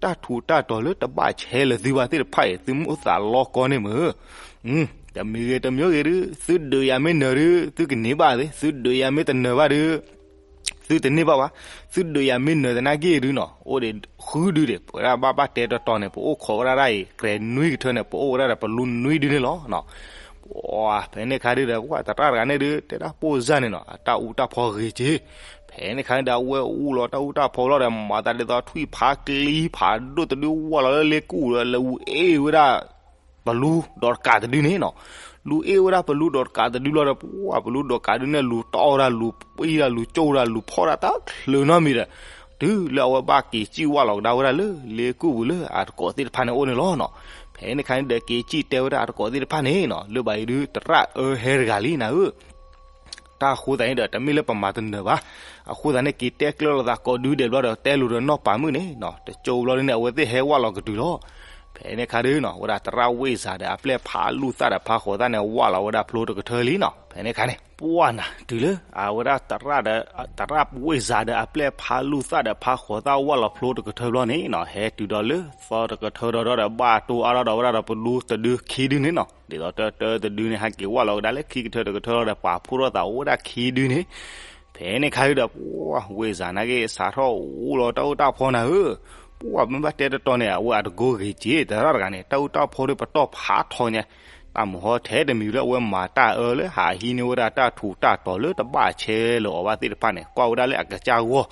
တၢ်ထူးတၢ်တီၤလၢတဘၣ်ဆဲးလၢာ်သုဘၣ်သ့ၣ်တဖၣ်အံၤ သုမိၣ်သးလီကီန့ၣ်မ့ၢ် တမံၤဂ့ၤတမံၤဂ့ၤဒု သုဒုးယၤမ့ၢ်နၢၤဒု သုကန့ၢ်ဘၣ်သ့, သုဒုးယၤမ့ၢ်တနၢၤဘၣ်ဒု သုတန့ၢ်ဘၣ်ဘၣ်. သုဒုးယၤမ့ၢ်နၢၤသနာ်က့ဒုနီၤ အိၣ်ဒံးဃုဒုဒံး ပဝဲဒၣ်ဘၣ်ဘၣ်တဲတီတီန့ၣ် ပအိၣ်ခိးဝဲဒၣ်ဒၣ်အံၤ ကြဲးနွံကထၢန့ၣ် ပအိၣ်ဝဲဒၣ်ဒီးပလူနွံဒုန့ၣ်လီၤ. ပှၢ်ဖဲန့ၣ်ခါဒုဒီး ပှၢ်သရၣ်တဂၤန့ၣ်ဒု တဲဒၣ်ပိၢ်စၢ်န့ၣ်နီၤ အတၢ်အူတၢ်ဖီဂ့ၤက့ၤ. ဖဲန့ၣ်ခါန့ၣ်ဒီး အဝဲအူလီၤတၢ်အူတၢ်ဖီလီၤဒီး မၤသးဒ်သိးထွံၣ်ဖးကျံဖးဒိၣ်တဒုဝၢ်လီၤလၢလ့ကူၣ်ဒီး လဲၤအူအ့ၣ်ဝဲဒၣ် ပလူဒီးတကးတဒုန့ၣ်နီၤ. လူၤအ့ၣ်ဝဲဒၣ်ပလူဒီးတကးတဒုလီၤဒီး ပှၢ်ပလူဒီးတကးဒုန့ၣ် လူၤတီၢ်ဝဲဒၣ် လူၤပံၢ်ဒၣ် လူၤကၠိၣ်ဝဲဒၣ် လူၤဖီၣ်ဒၣ်တချုးနီတမံၤဒီး တုၤလၢအဝဲဘၣ်က့ၤစံၣ်ဝၣ်လီၤကဒါဝဲဒၣ်လၢ လ့ကူၣ်ပူၤလၢအတကိးသ့ၣ်တဖၣ်န့ၣ်အိၣ်န့ၣ်လီၤနီၤ. ဖဲန့ၣ်ခါန့ၣ်ဒီး က့ၤစံၣ်တဲဝဲဒၣ်အတကိးသ့ၣ်တဖၣ်န့ၣ်နီၤ လၢဘၣ်အံၤဒု သရၣ်အၢဟဲတဂၤလံနၤဧၢ တၢ်အဃိသတးန့ၣ်ဒီး တမ့ၢ်လၢပမၤတနၢၤဘၣ်. အဃိသတးန့ၣ် က့ၤတဲကျၢၤလိာ်သးကိးဒုဒဲးဘျီဒီး တဲလိာ်ဒီးနီၢ်ပၤမုၣ်န့ၣ်နီၤ တကၠိဘျီဒုန့ၣ် အဝဲသ့ၣ်ဟဲဝၢ်လီၤကတုၤလီၤ. ဖဲန့ၣ်ခါဒုနီၤ ဝဲဒၣ်သရၣ်ဝ့ၢ်စၤဒီးအပျဲၢ်ဖးလူၢ်သၣ်ဒီးဖးဃိးသၣ်န့ၣ် ဝၢ်လီၤဝဲဒၣ်ဖျိတကထၢလံနီၤ. ဖဲန့ၣ်ခါန့ၣ် ပှၢ်နၤ တုၤလၢအဝဲဒၣ်သရၣ်ဒီး သရၣ်ဝ့ၢ်စၤဒီးအပျဲၢ်ဖးလူၢ်သၣ်ဒီးဖးဃိးသၣ်ဝၢ်လီၤဖျိတကထၢဘျီန့ၣ်နီၤ ဟဲတုၤဒီးလၢသီတကထၢဒီးဒီး ဘၣ်တိၢ်အါထီၣ်ဒီးဝဲဒၣ်ဒီးပလူတဒုခံဒုန့ၣ်နီၤ ဒ်သိးတၢတၢတဒုန့ၣ် ဟဲက့ၤဝၢ်လီၤကဒါလၢခံကထၢတကထၢလီၤဒီး ပာ်ဖှိၣ်ထီၣ်သးအိၣ်ဝဲဒၣ်ခံဒုန့ၣ်. ဖဲန့ၣ်ခါဒုဒီး ပှၢ်ဝ့ၢ်စၤနာ်က့ စးထီၣ်အူလီၤတၢ်အူတၢ်ဖီနၤဧၢ ပှၢ်မ့ၢ်ဘၣ်တဲတတီၤန့ၣ် အဝဲအတကိးဂ့ၤက့ၤ သရၣ်တဂၤန့ၣ် တၢ်အူတၢ်ဖီဒုပတီၢ်ဖးထီညါ, တၢ်မုၢ်ဟီထဲတမံၤလၢအဝဲမၤတၢ်အၢလၢဟးဟံးန့ၢ်ဝဲဒၣ်တၢ်ထူးတၢ်တီၤလၢတဘၣ်ဆဲးလၢာ်အီၤဘၣ်သ့ၣ်တဖၣ်န့ၣ် ကွၢ်ဝဲဒၣ်လၢအကစၢ်ဂီၢ်,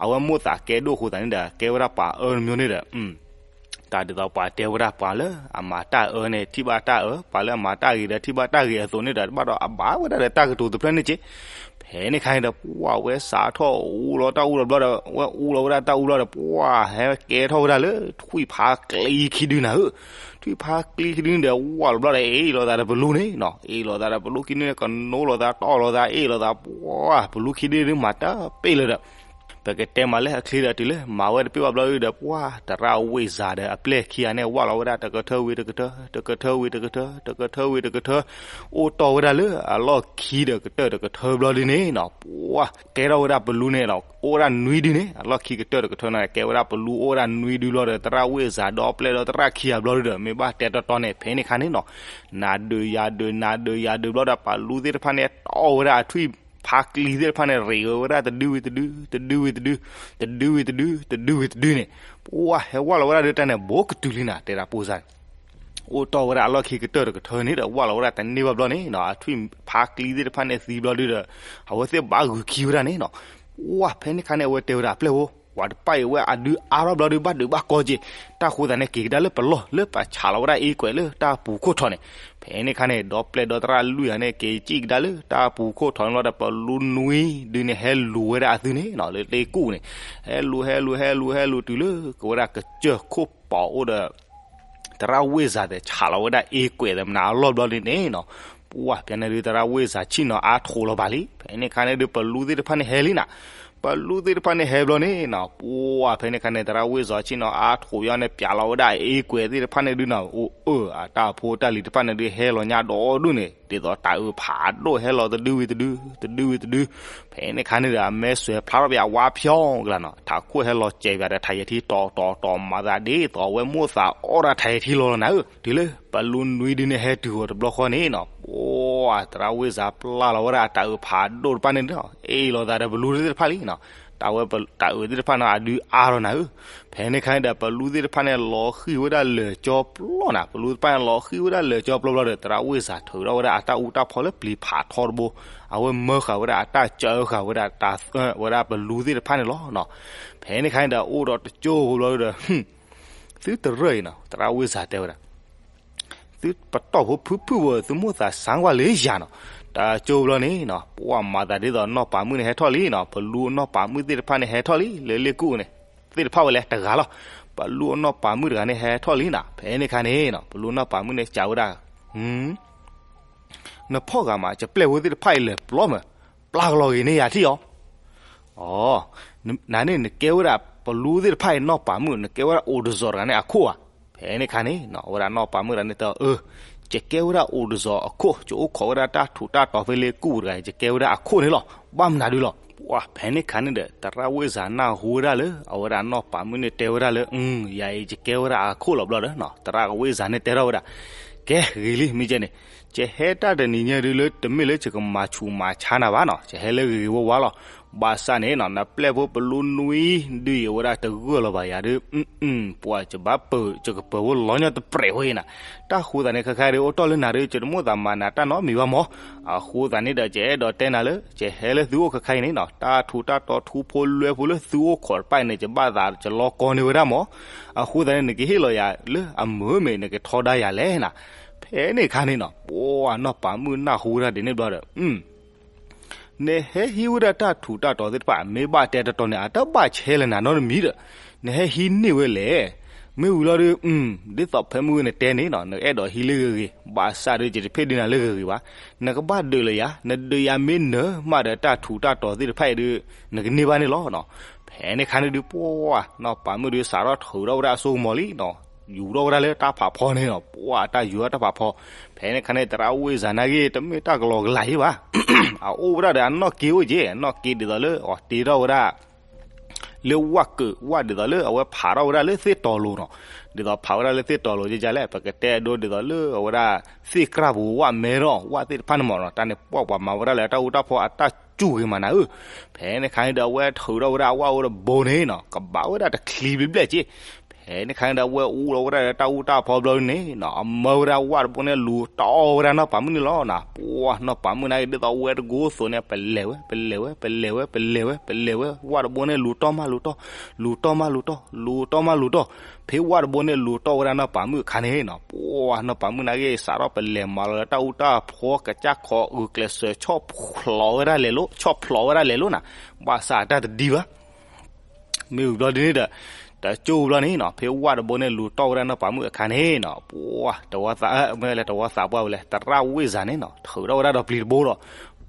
အဝဲမိၣ်သးကဲဒိၣ်အဃိသတးန့ၣ်ဒီး ကဲဝဲဒၣ်ပှၤအၢတမျိုးန့ၣ်ဒီး တၢ်ဒ်သိးပှၤတဲဝဲဒၣ်ပှၤလၢအမၤတၢ်အၢန့ၣ် ထံၣ်ဘၣ်တၢ်အၢ, ပှၤလၢအမၤတၢ်ဂ့ၤဒီးထံၣ်ဘၣ်တၢ်ဂ့ၤအသိးန့ၣ်ဒီး ဘၣ်ဒီးအဘၣ်ဝဲဒၣ်ဒီးတၢ်ကတိၤတဖျၢၣ်န့ၣ်က့. ဖဲန့ၣ်ခါန့ၣ်ဒီး ပှၢ်ဝဲစးထီၣ်အူလီၤတၢ်အူလီၤဘျီဒီး ဝဲအူလီၤဝဲဒၣ်တၢ်အူလီၤဒီး ပှၢ်ဟဲကဲထီၣ်ဝဲဒၣ်လၢ ထွံၣ်ဖးကျံခံဒုနၤဧၢ, ထွံၣ်ဖးကျံခံဒုန့ၣ်ဒီး ဝၢ်လီၤဘျီဒီး အ့ၣ်လိာ်သးဒီးပလူန့ၣ်နီၤ, အ့ၣ်လိာ်သးဒီးပလူခံဒုန့ၣ် ကနိလိာ်သး တီၢ်လိာ်သး အ့ၣ်လိာ်သး ပှၢ်ပလူခံဒုဒုမၤတၢ်ပ့ၢ်လၢၤဒီး ပ ပကတဲမးလၢအချ့ဒီးတုၤလၢမၤဝဲတပ့ၢ်ဘၣ်ဘျီဒုဒီး ပှၢ်တရၣ်ဝ့ၢ်စၤဒီးအပျဲၢ်ခံဂၤန့ၣ် ဝၢ်လီၤဝဲဒၣ်တကထၢဝံၤတကထၢ, တကထၢဝံၤတကထၢ, တကထၢဝံၤတကထၢ, အိၣ်တီၢ်ဝဲဒၣ်လၢအလီၢ်ခံဒီးကတၢၢ်တကထၢဘျီဒုန့ၣ်နီၤ, ပှၢ်ကဲထီၣ်ဝဲဒၣ်ပလူန့ၣ်နီၤ အိၣ်ဝဲဒၣ်နွံဒုန့ၣ်, အလီၢ်ခံကတၢၢ်တကထၢန့ၣ် ကဲဝဲဒၣ်ပလူအိၣ်ဝဲဒၣ်နွံဒုဘျီဒီး တရၣ်ဝ့ၢ်စၤဒီးပျဲၢ်ဒီးတရၣ်ခံဂၤဘျီဒုဒီး မ့ၢ်ဘၣ်တဲတီတီန့ၣ် ဖဲန့ၣ်ခါန့ၣ်နီၤ နၤဒုးယၤဒုး နၤဒုးယၤဒုးဘျီဒီး ပလူသ့ၣ်တဖၣ်န့ၣ် တီၢ်ဝဲဒၣ်အထွံၣ်ဖါကျံသ့ၣ်တဖၣ်န့ၣ် ရ့းဝဲဒၣ်တဒုဝံၤတဒု, တဒုဝံၤတဒု, တဒုဝံၤတဒု, တဒုဝံၤတဒုန့ၣ်, ပှၢ်ဟဲဝၢ်လီၤဝဲဒၣ်ဒုတၢ်န့ၣ် ဘူးကတုၤလံနၤ တဲဒၣ်ပိၢ်စါန့ၣ် အိၣ်တီၢ်ဝဲဒၣ်အလီၢ်ခံကတၢၢ်တကထၢန့ၣ်ဒီး ဝၢ်လီၤဝဲဒၣ်တန့ၢ်ဘၣ်ဘျီန့ၣ်နီၤ အထွံၣ်ဖါကျံသ့ၣ်တဖၣ်န့ၣ်သံဘျီဒုဒီး အဝဲသ့ၣ်ဘၣ်ဂုာ်ခံဝဲဒၣ်န့ၣ်နီၤ, ပှၢ်ဖဲန့ၣ်ခါန့ၣ် အဝဲတဲဝဲဒၣ်အပျဲၢ်ဖိ ပှၤတပၢ်အံၤဝဲအဒုအါထီၣ်ဘျီဒု ဘၣ်ဒုးဘၣ်ကီက့ၤ, တၢ်ဃိသးန့ၣ် က့ၤကဒါလၢပလီၢ် လၢပဆးလီၤဝဲဒၣ်အ့ကွဲးလၢတၢ်ပူၤခိၣ်ထီးန့ၣ်, ဖဲန့ၣ်ခါန့ၣ် ဒီပျဲၢ်ဒီတရၣ်လွံၢ်ဂၤန့ၣ် က့ၤကံၣ်ကဒါလၢတၢ်ပူၤခိၣ်ထီးန့ၣ်လီၤဒီး ပလူနွံဒုန့ၣ် ဟဲလူၤဝဲဒၣ်အသုန့ၣ်နီၤ လၢလ့ကူၣ်န့ၣ်, ဟဲလူၤ ဟဲလူၤ ဟဲလူၤ ဟဲလူၤတုၤလၢကဝဲဒၣ်ကစၢၢ်ခိၣ်ပီၤအိၣ်ဒီး တရၣ်ဝ့ၢ်စၤသဲးဆးလီၤဝဲဒၣ်အ့ကွဲးသဲးမနၤအလီၢ်ဘျီဒုန့ၣ်နီၤ, ပှၢ်ဖဲန့ၣ်ဒု တရၣ်ဝ့ၢ်စၤဆ့ၣ်နီၤအါထိးလီၤဘၣ်လံ, ဖဲန့ၣ်ခါန့ၣ်ဒု ပလူသ့ၣ်တဖၣ်န့ၣ်ဟဲလံနၤ, ပလူသ့ၣ်တဖၣ်န့ၣ်ဟဲဘျီန့ၣ်နီၤ, ပှၢ်ဖဲန့ၣ်ခါန့ၣ် တရၣ်ဝ့ၢ်စၤဆ့ၣ်နီၤအါထိးယီၤန့ၣ် ပျးလီၤဝဲဒၣ်အ့ကွဲးသ့ၣ်တဖၣ်န့ၣ်ဒုနီၤ, အိၣ်အၢ အတၢ်ဖိတၢ်လံၤတဖၣ်န့ၣ်ဒု ဟဲလီၤညါဒီဒူၣ်န့ၣ် ဒ်သိးတၤအုးဖးဒိၣ်ဟဲလီၤတဒုဝံၤတဒု, တဒုဝံၤတဒု, ဖဲန့ၣ်ခါန့ၣ်ဒီး အမဲာ်စွဲးဖျါထီၣ်ပယးဝါဖျီကလါနီၤ, ထးခိၣ်ဟဲလီၤစဲးပယးဒီးထးယဲၢ်ထံတီၤတီၤတီၤ မၤသးဒ်သိးအဝဲမိၣ်သးအီၣ်တၢ်ထးယဲၢ်ထံလီၤလီၤနၤဧၢ, တုၤလၢပလူနွံဒုန့ၣ်ဟဲတုၤအီၤတဘျီဃီန့ၣ်နီၤ, ပှၢ်တရၣ်ဝ့ၢ်စၤပျၢ်လီၤဝဲဒၣ်အတၤအုးဖးဒိၣ်တဖၣ်န့ၣ်ဒီး အ့ၣ်လိာ်သးဒီးပလူသ့ၣ်တဖၣ်လံနီၤ, တၢ်ဝဲတၤအုးသ့ၣ်တဖၣ်န့ၣ် အဒုအါထီၣ်နၤဧၢ, ဖဲန့ၣ်ခါန့ၣ်ဒီး ပလူသ့ၣ်တဖၣ်န့ၣ် လီၤဃံၣ်ဝဲဒၣ်လၢာ်ကၠီပျီနၤ, ပလူသ့ၣ်တဖၣ်န့ၣ် လီၤဃံၣ်ဝဲဒၣ်လၢာ်ကၠီပျီဘျီဒီး တရၣ်ဝ့ၢ်စၤထုးထီၣ်ဝဲဒၣ်အတၢ်အူတၢ်ဖီလၢပျံၤဖးထီတဘိ, အဝဲမၢဃာ်ဝဲဒၣ်အတၢ်စၢဃာ်ဝဲဒၣ်တၢ် ဝဲဒၣ်ပလူသ့ၣ်တဖၣ်န့ၣ်လီၤနီၤ, ဖဲန့ၣ်ခါန့ၣ်ဒီး အိၣ်ဒီးတကၠိဖိဘျီဒီး သုတရၢၣ်အံၤနီၤ တရၣ်ဝ့ၢ်စၤတဲဝဲဒၣ် သုပတီၢ်ဖိဖုဖုဝဲ သုမိၣ်သးစၢ်ကွၢ်လၢယၤနီၤ, တကၠိဖိဘျီန့ၣ်နီၤ ပှၢ်မၤသးဒ်သိးနီၢ်ပၤမုၣ်န့ၣ်ဟဲထီၣ်လံနီၤ, ပလူအနီၢ်ပၤမုၣ်သ့ၣ်တဖၣ်န့ၣ်ဟဲထီၣ်လံ လၢလ့ကူၣ်န့ၣ်, သ့ၣ်တဖၣ်ဝဲလဲၣ်တဂၤလီၤ, ပလူအနီၢ်ပၤမုၣ်တဂၤန့ၣ်ဟဲထီၣ်လံနီၤ, ဖဲန့ၣ်ခါန့ၣ်နီၤ ပလူနီၢ်ပၤမုၣ်န့ၣ်စံးဝဲဒၣ် နဖီၣ်ဂၤမး ယပျဲၢ်ဖိသ့ၣ်တဖၣ်အံၤလဲၤပျီမး, ပျၢ်ကလီၤဂ့ၤန့ၢ်ယၤထံၣ်အီၤ, အ နန့ၣ်နကဲဝဲဒၣ်ပလူသ့ၣ်တဖၣ်အံၤနီၢ်ပၤမုၣ် နကဲဝဲဒၣ်အိၣ်တစီၤတဂၤန့ၣ်အခိၣ်ဧါ, ဖဲန့ၣ်ခါန့ၣ်နီၤ အဝဲဒၣ်နီၢ်ပၤမုၣ်တဂၤန့ၣ်တဲအီၤ အၢ ယကဲဝဲဒၣ်အိၣ်တစီၤအခိၣ် ယအိၣ်ခိးဝဲဒၣ်တၢ်ထူးတၢ်တီၤဖဲလ့ကူၣ်တဂၤအံၤ ယကဲဝဲဒၣ်အခိၣ်န့ၣ်လီၤ, ဘၣ်မနုၤဒုလီၤ, ပှၢ်ဖဲန့ၣ်ခါန့ၣ်ဒီး တရၣ်ဝ့ၢ်စၤနၢ်ဟူဝဲဒၣ်လၢ အဝဲဒၣ်နီၢ်ပၤမုၣ်န့ၣ်တဲဝဲဒၣ်လၢ ယၤအံၤယကဲဝဲဒၣ်အခိၣ်လီၤဘျီဒီးနီၤ တရၣ်ဝ့ၢ်စၤန့ၣ်တဲထီၣ်ဝဲဒၣ် ကဲဂ့ၤလံ မ့ၢ်ကဲန့ၣ် ယဟဲတၢ်တနံၤညါဒုလၢ တမ့ၢ်လၢယကမၤဆူးမၤဆါနၤဘၣ်နီၤ ယဟဲလၢဂ့ၤဂ့ၤဝါဝါလီၤ, ဘၣ်ဆၣ်န့ၣ်နီၤ နပျဲၢ်ဖိပလူနွံဒုအံၤ အဝဲဒၣ်တဂၢၢ်လီၤဘၣ်ယၤဒု ပှၤယဘၣ်ပၢၤ ယကပၢၤဖိလီၤညီတပြဲးဝဲအံၤနၤ, တၢ်ဃိသးန့ၣ် ခဲခါဒုးအိၣ်တီၢ်လၢနၤဒုး ယတမိၣ်သးမၤနၤတၢ်နီတမံၤဘၣ်မး, အဃိသတးန့ၣ်ဒီး ယအဲၣ်ဒိးတဲနၤလၢ ယဟဲလၢသုအိၣ်ခဲခါအံၤန့ၣ်နီၤ တၢ်ထူးတၢ်တီၤထူဖိလွဲဖိလၢသုအိၣ်ခိးတဖၣ်အံၤန့ၣ် ယဘၣ်သးယလီကီန့ၢ်ဝဲဒၣ်မး, အဃိသတးန့ၣ် နကဟ့ၣ်လီၤယၤလၢအမုာ်မ့ၢ် နကထီဒါယၤလဲၣ်နၤ, ဖဲန့ၣ်ခါန့ၣ်နီၤ ပှၤနီၢ်ပၤမုၣ်နၢ်ဟူဝဲဒၣ်ဒ်န့ၣ်ဘျီဒီး နဟဲဟံးဝဲဒၣ်တၢ်ထူးတၢ်တီၤသ့ၣ်တဖၣ် မ့ၢ်ဘၣ်တဲတတီၤန့ၣ် အတဘၣ်ဆဲးလၢနၤနီတမံၤဒီး နဟဲဟံးန့ၢ်ဝဲလဲၣ်, မ့ၢ်ဝံၤလီၤဒုး ဒ်သိးဖဲမုၢ်နတဲန့ၣ်နီၤ နအဲၣ်ဒိးဟံးလၢဂ့ၤဂ့ၤ ဘၣ်ဆၣ်ဒုး ယတဖ့ၣ်ဒုးနၤလၢဂ့ၤဂ့ၤဘၣ်, နကဘၣ်ဒုးလၢယၤ နဒုးယၤမ့ၢ်နၢၤမးဒီးတၢ်ထူးတၢ်တီၤသ့ၣ်တဖၣ်အံၤဒုး နကန့ၢ်ဘၣ်န့ၣ်လီၤနီၤ, ဖဲန့ၣ်ခါန့ၣ်ဒုး ပှၤနီၢ်ပၤမုၣ်ဒုး စးထီၣ်ထုးထီၣ်ဝဲဒၣ်အစိကမီၤလံနီၤ ယူၤထီၣ်ဝဲဒၣ်လၢတၢ်ဖးဖီန့ၣ်နီၤ ပှၤတၢ်ယူၤထီၣ်တၢ်ဖးဖီ, ဖဲန့ၣ်ခါန့ၣ် တရၣ်ဝ့ၢ်စၤနာ်က့ တမ့ၢ်တၢ်ကလီကလီဘၣ်, အအိၣ်ဝဲဒၣ်ဒီးအနီၣ်က့အိၣ်က့ အနီၣ်က့ဒ်သိးလၢ အတ့ထီၣ်ဝဲဒၣ် လၢဝၣ်ကၢးဝၣ်ဒ်သိးလၢအဝဲဖးထီၣ်ဝဲဒၣ်လၢသ့ၣ်တီၤလိၤနီၤ, ဒ်သိးဖးဝဲဒၣ်လၢသ့ၣ်တီၤလိၤကကလဲၣ် ပကတဲအဒိဒ်သိးလၢအဝဲဒၣ် သ့ၣ်ကြၢ်ပူၤဝၣ်မဲထီၣ် ဝၣ်သ့ၣ်တဖၣ်န့ၣ်မးနီၤ တၢ်န့ၣ်ပှၢ်ပှၤမၤဝဲဒၣ်လၢတၢ်အူတၢ်ဖီအတၢ်စူၢ်ဂ့ၤမးနၤဧၢ, ဖဲန့ၣ်ခါန့ၣ်ဒီးအဝဲထုးထီၣ်ဝဲဒၣ်အဝၣ်အိၣ်တဘိန့ၣ်နီၤ ကဘၣ်ဝဲဒၣ်တချံဘျဲၣ်ဘျဲၣ်က့ ဖဲန့ၣ်ခါန့ၣ်ဒီး အဝဲအူလီၤဝဲဒၣ်လၢတၢ်အူတၢ်ဖီဘျီန့ၣ်နီၤ အမၢဝဲဒၣ်ဝၣ်တဘိန့ၣ်လူၤတီၢ်ဝဲဒၣ်နီၢ်ပၤမုၣ်န့ၣ်လီၤနီၤ, ပှၤနီၢ်ပၤမုၣ်နာ်က့ ဒ်သိးဝဲတကိးသိးန့ၣ် ပလဲၤဝဲ ပလဲၤဝဲ ပလဲၤဝဲ ပလဲၤဝဲ ပလဲၤဝဲ ဝၣ်တဘိန့ၣ်လူၤတီၢ်မးလူၤတီၢ် လူၤတီၢ်မးလူၤတီၢ် လူၤတီၢ်မးလူၤတီၢ်, ဖဲဝၣ်တဘိန့ၣ်လူၤတီၢ်ဝဲဒၣ်နီၢ်ပၤမုၣ်အခါန့ၣ်နီၤ ပှၤနီၢ်ပၤမုၣ်နာ်က့ စးထီၣ်ပလဲၤမၤလီၤလၢတၢ်အူတၢ်ဖီကစၢ်ခီအုးကျဲးစၢးဆီၣ်ဖျိးဝဲဒၣ်လဲၤလိၤ ဆီၣ်ဖျိးဝဲဒၣ်လဲၤလိၤနၤ, ဘၣ်ဆၣ်အတၢ်တဒံဘၣ် မ့ၢ်ဝံၤဘျီဒ်န့ၣ်ဒီး တကၠိဝံၤဘျီန့ၣ်နီၤ ဖဲဝၣ်တဘိန့ၣ်လူၤတီၢ်ဝဲဒၣ်နီၢ်ပၤမုၣ်အခါန့ၣ်နီၤ ပှၤတဝီသး မ့ၢ်လဲၤတဝီသးပှၢ်ဝဲလဲၣ် တရၣ်ဝ့ၢ်စၤန့ၣ်နီၤ ထုးထီၣ်ဝဲဒၣ်ဒီးပျံၤတဘိဒီး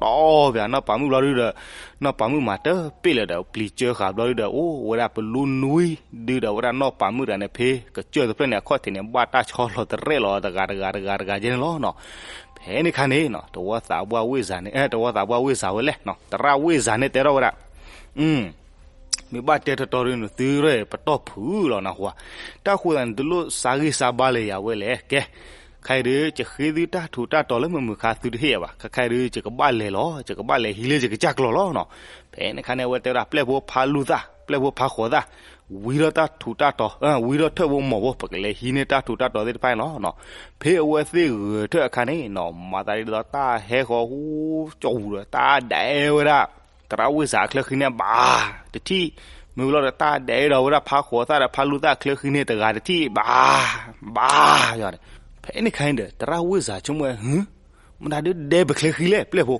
ပှၤတီၢ်ဖဲအနီၢ်ပၤမုၣ်ဘျီဒုဒီး နီၢ်ပၤမုၣ်မၤတပ့ၣ်လၢၤဒီး ပျံၤစၢဃာ်ဘျီဒုဒီး အိၣ်ဝဲဒၣ်ပလူနွံဒုဒီး ဝဲဒၣ်နီၢ်ပၤမုၣ်တဂၤန့ၣ် ဖဲကစၢၢ်တဖျၢၣ်န့ၣ် အခီၣ်ထံးန့ၣ် ဘၣ်တၢ်ဆီလီၤတရဲၣ်လီၤတဂၤတဂၤတဂၤတဂၤကဲန့ၣ်လီၤနီၤ. ဖဲန့ၣ်ခါန့ၣ်နီၤ တဝီသးပှၢ်ဝ့ၢ်စၤန့ၣ် တဝီသးပှၢ်ဝ့ၢ်စၤဝဲလဲၣ်နီၤ သရၣ်ဝ့ၢ်စၤန့ၣ်တဲထီၣ်ဝဲဒၣ် မ့ၢ်ဘၣ်တဲတတီၤဒု နသုရဲၣ်ပတီၢ်ဖုးလီၤနဟူဧါ, တၢ်ဃိသးန့ၣ် တလိၣ်စါဂ့ၢ်စါဘါလၢၤယၤဝဲလဲၣ်. ကဲ, ခဲအံၤဒု ယဃ့သုတၢ်ထူးတၢ်တီၤလၢမုၢ်မုၢ်ခါ သုတဟ့ၣ်ယၤဘၣ်. ခဲခဲအံၤဒု ယကဘၣ်လဲၤလီၤ, ယကဘၣ်လဲၤဟံးလၢယကစၢ်ကျီၤလီၤနီၤ. ဖဲန့ၣ်ခါန့ၣ် အဝဲတဲဝဲဒၣ် ပျဲၢ်ဖိဖါလူၤသၣ်, ပျဲၢ်ဖိဖါဃိးသၣ်, ဝံထီၣ်တၢ်ထူးတၢ်တီၤ, ဝံထီၣ်ထၢၣ်ဖိမီၤဖိ, ပကလဲၤဟံးန့ၢ်တၢ်ထူးတၢ်တီၤသ့ၣ်တဖၣ်န့ၣ်လီၤနီၤ. ဖဲအဝဲသ့ၣ်ဂဲၤထၢၣ်အခါန့ၣ်နီၤ မၤသးဒ်သိးတၢ်ဟဲဃီၤဟူကၠီၣ်ပူၤဒီး တၢ်ဒဲဝဲဒၣ် သရၣ်ဝ့ၢ်စၤအချၢဃံန့ၣ် ဘၣ်တထံၣ်, မ့ၢ်ဝံၤလီၤဒီး တၢ်ဒဲဒီးဝဲဒၣ်ဖါဃိးသၣ်ဒီးဖါလူၤသၣ်အချၢဃံန့ၣ် တဂၤတထံၣ် ဘၣ်, ဘၣ်ယၤန့ၣ်. ဖဲန့ၣ်ခါန့ၣ်ဒီး သရၣ်ဝ့ၢ်စၤဆိကမိၣ်ဝဲ ဟ့, မတၤဒုဒဲပချၢဃံလဲၣ် ပျဲၢ်ဖိ.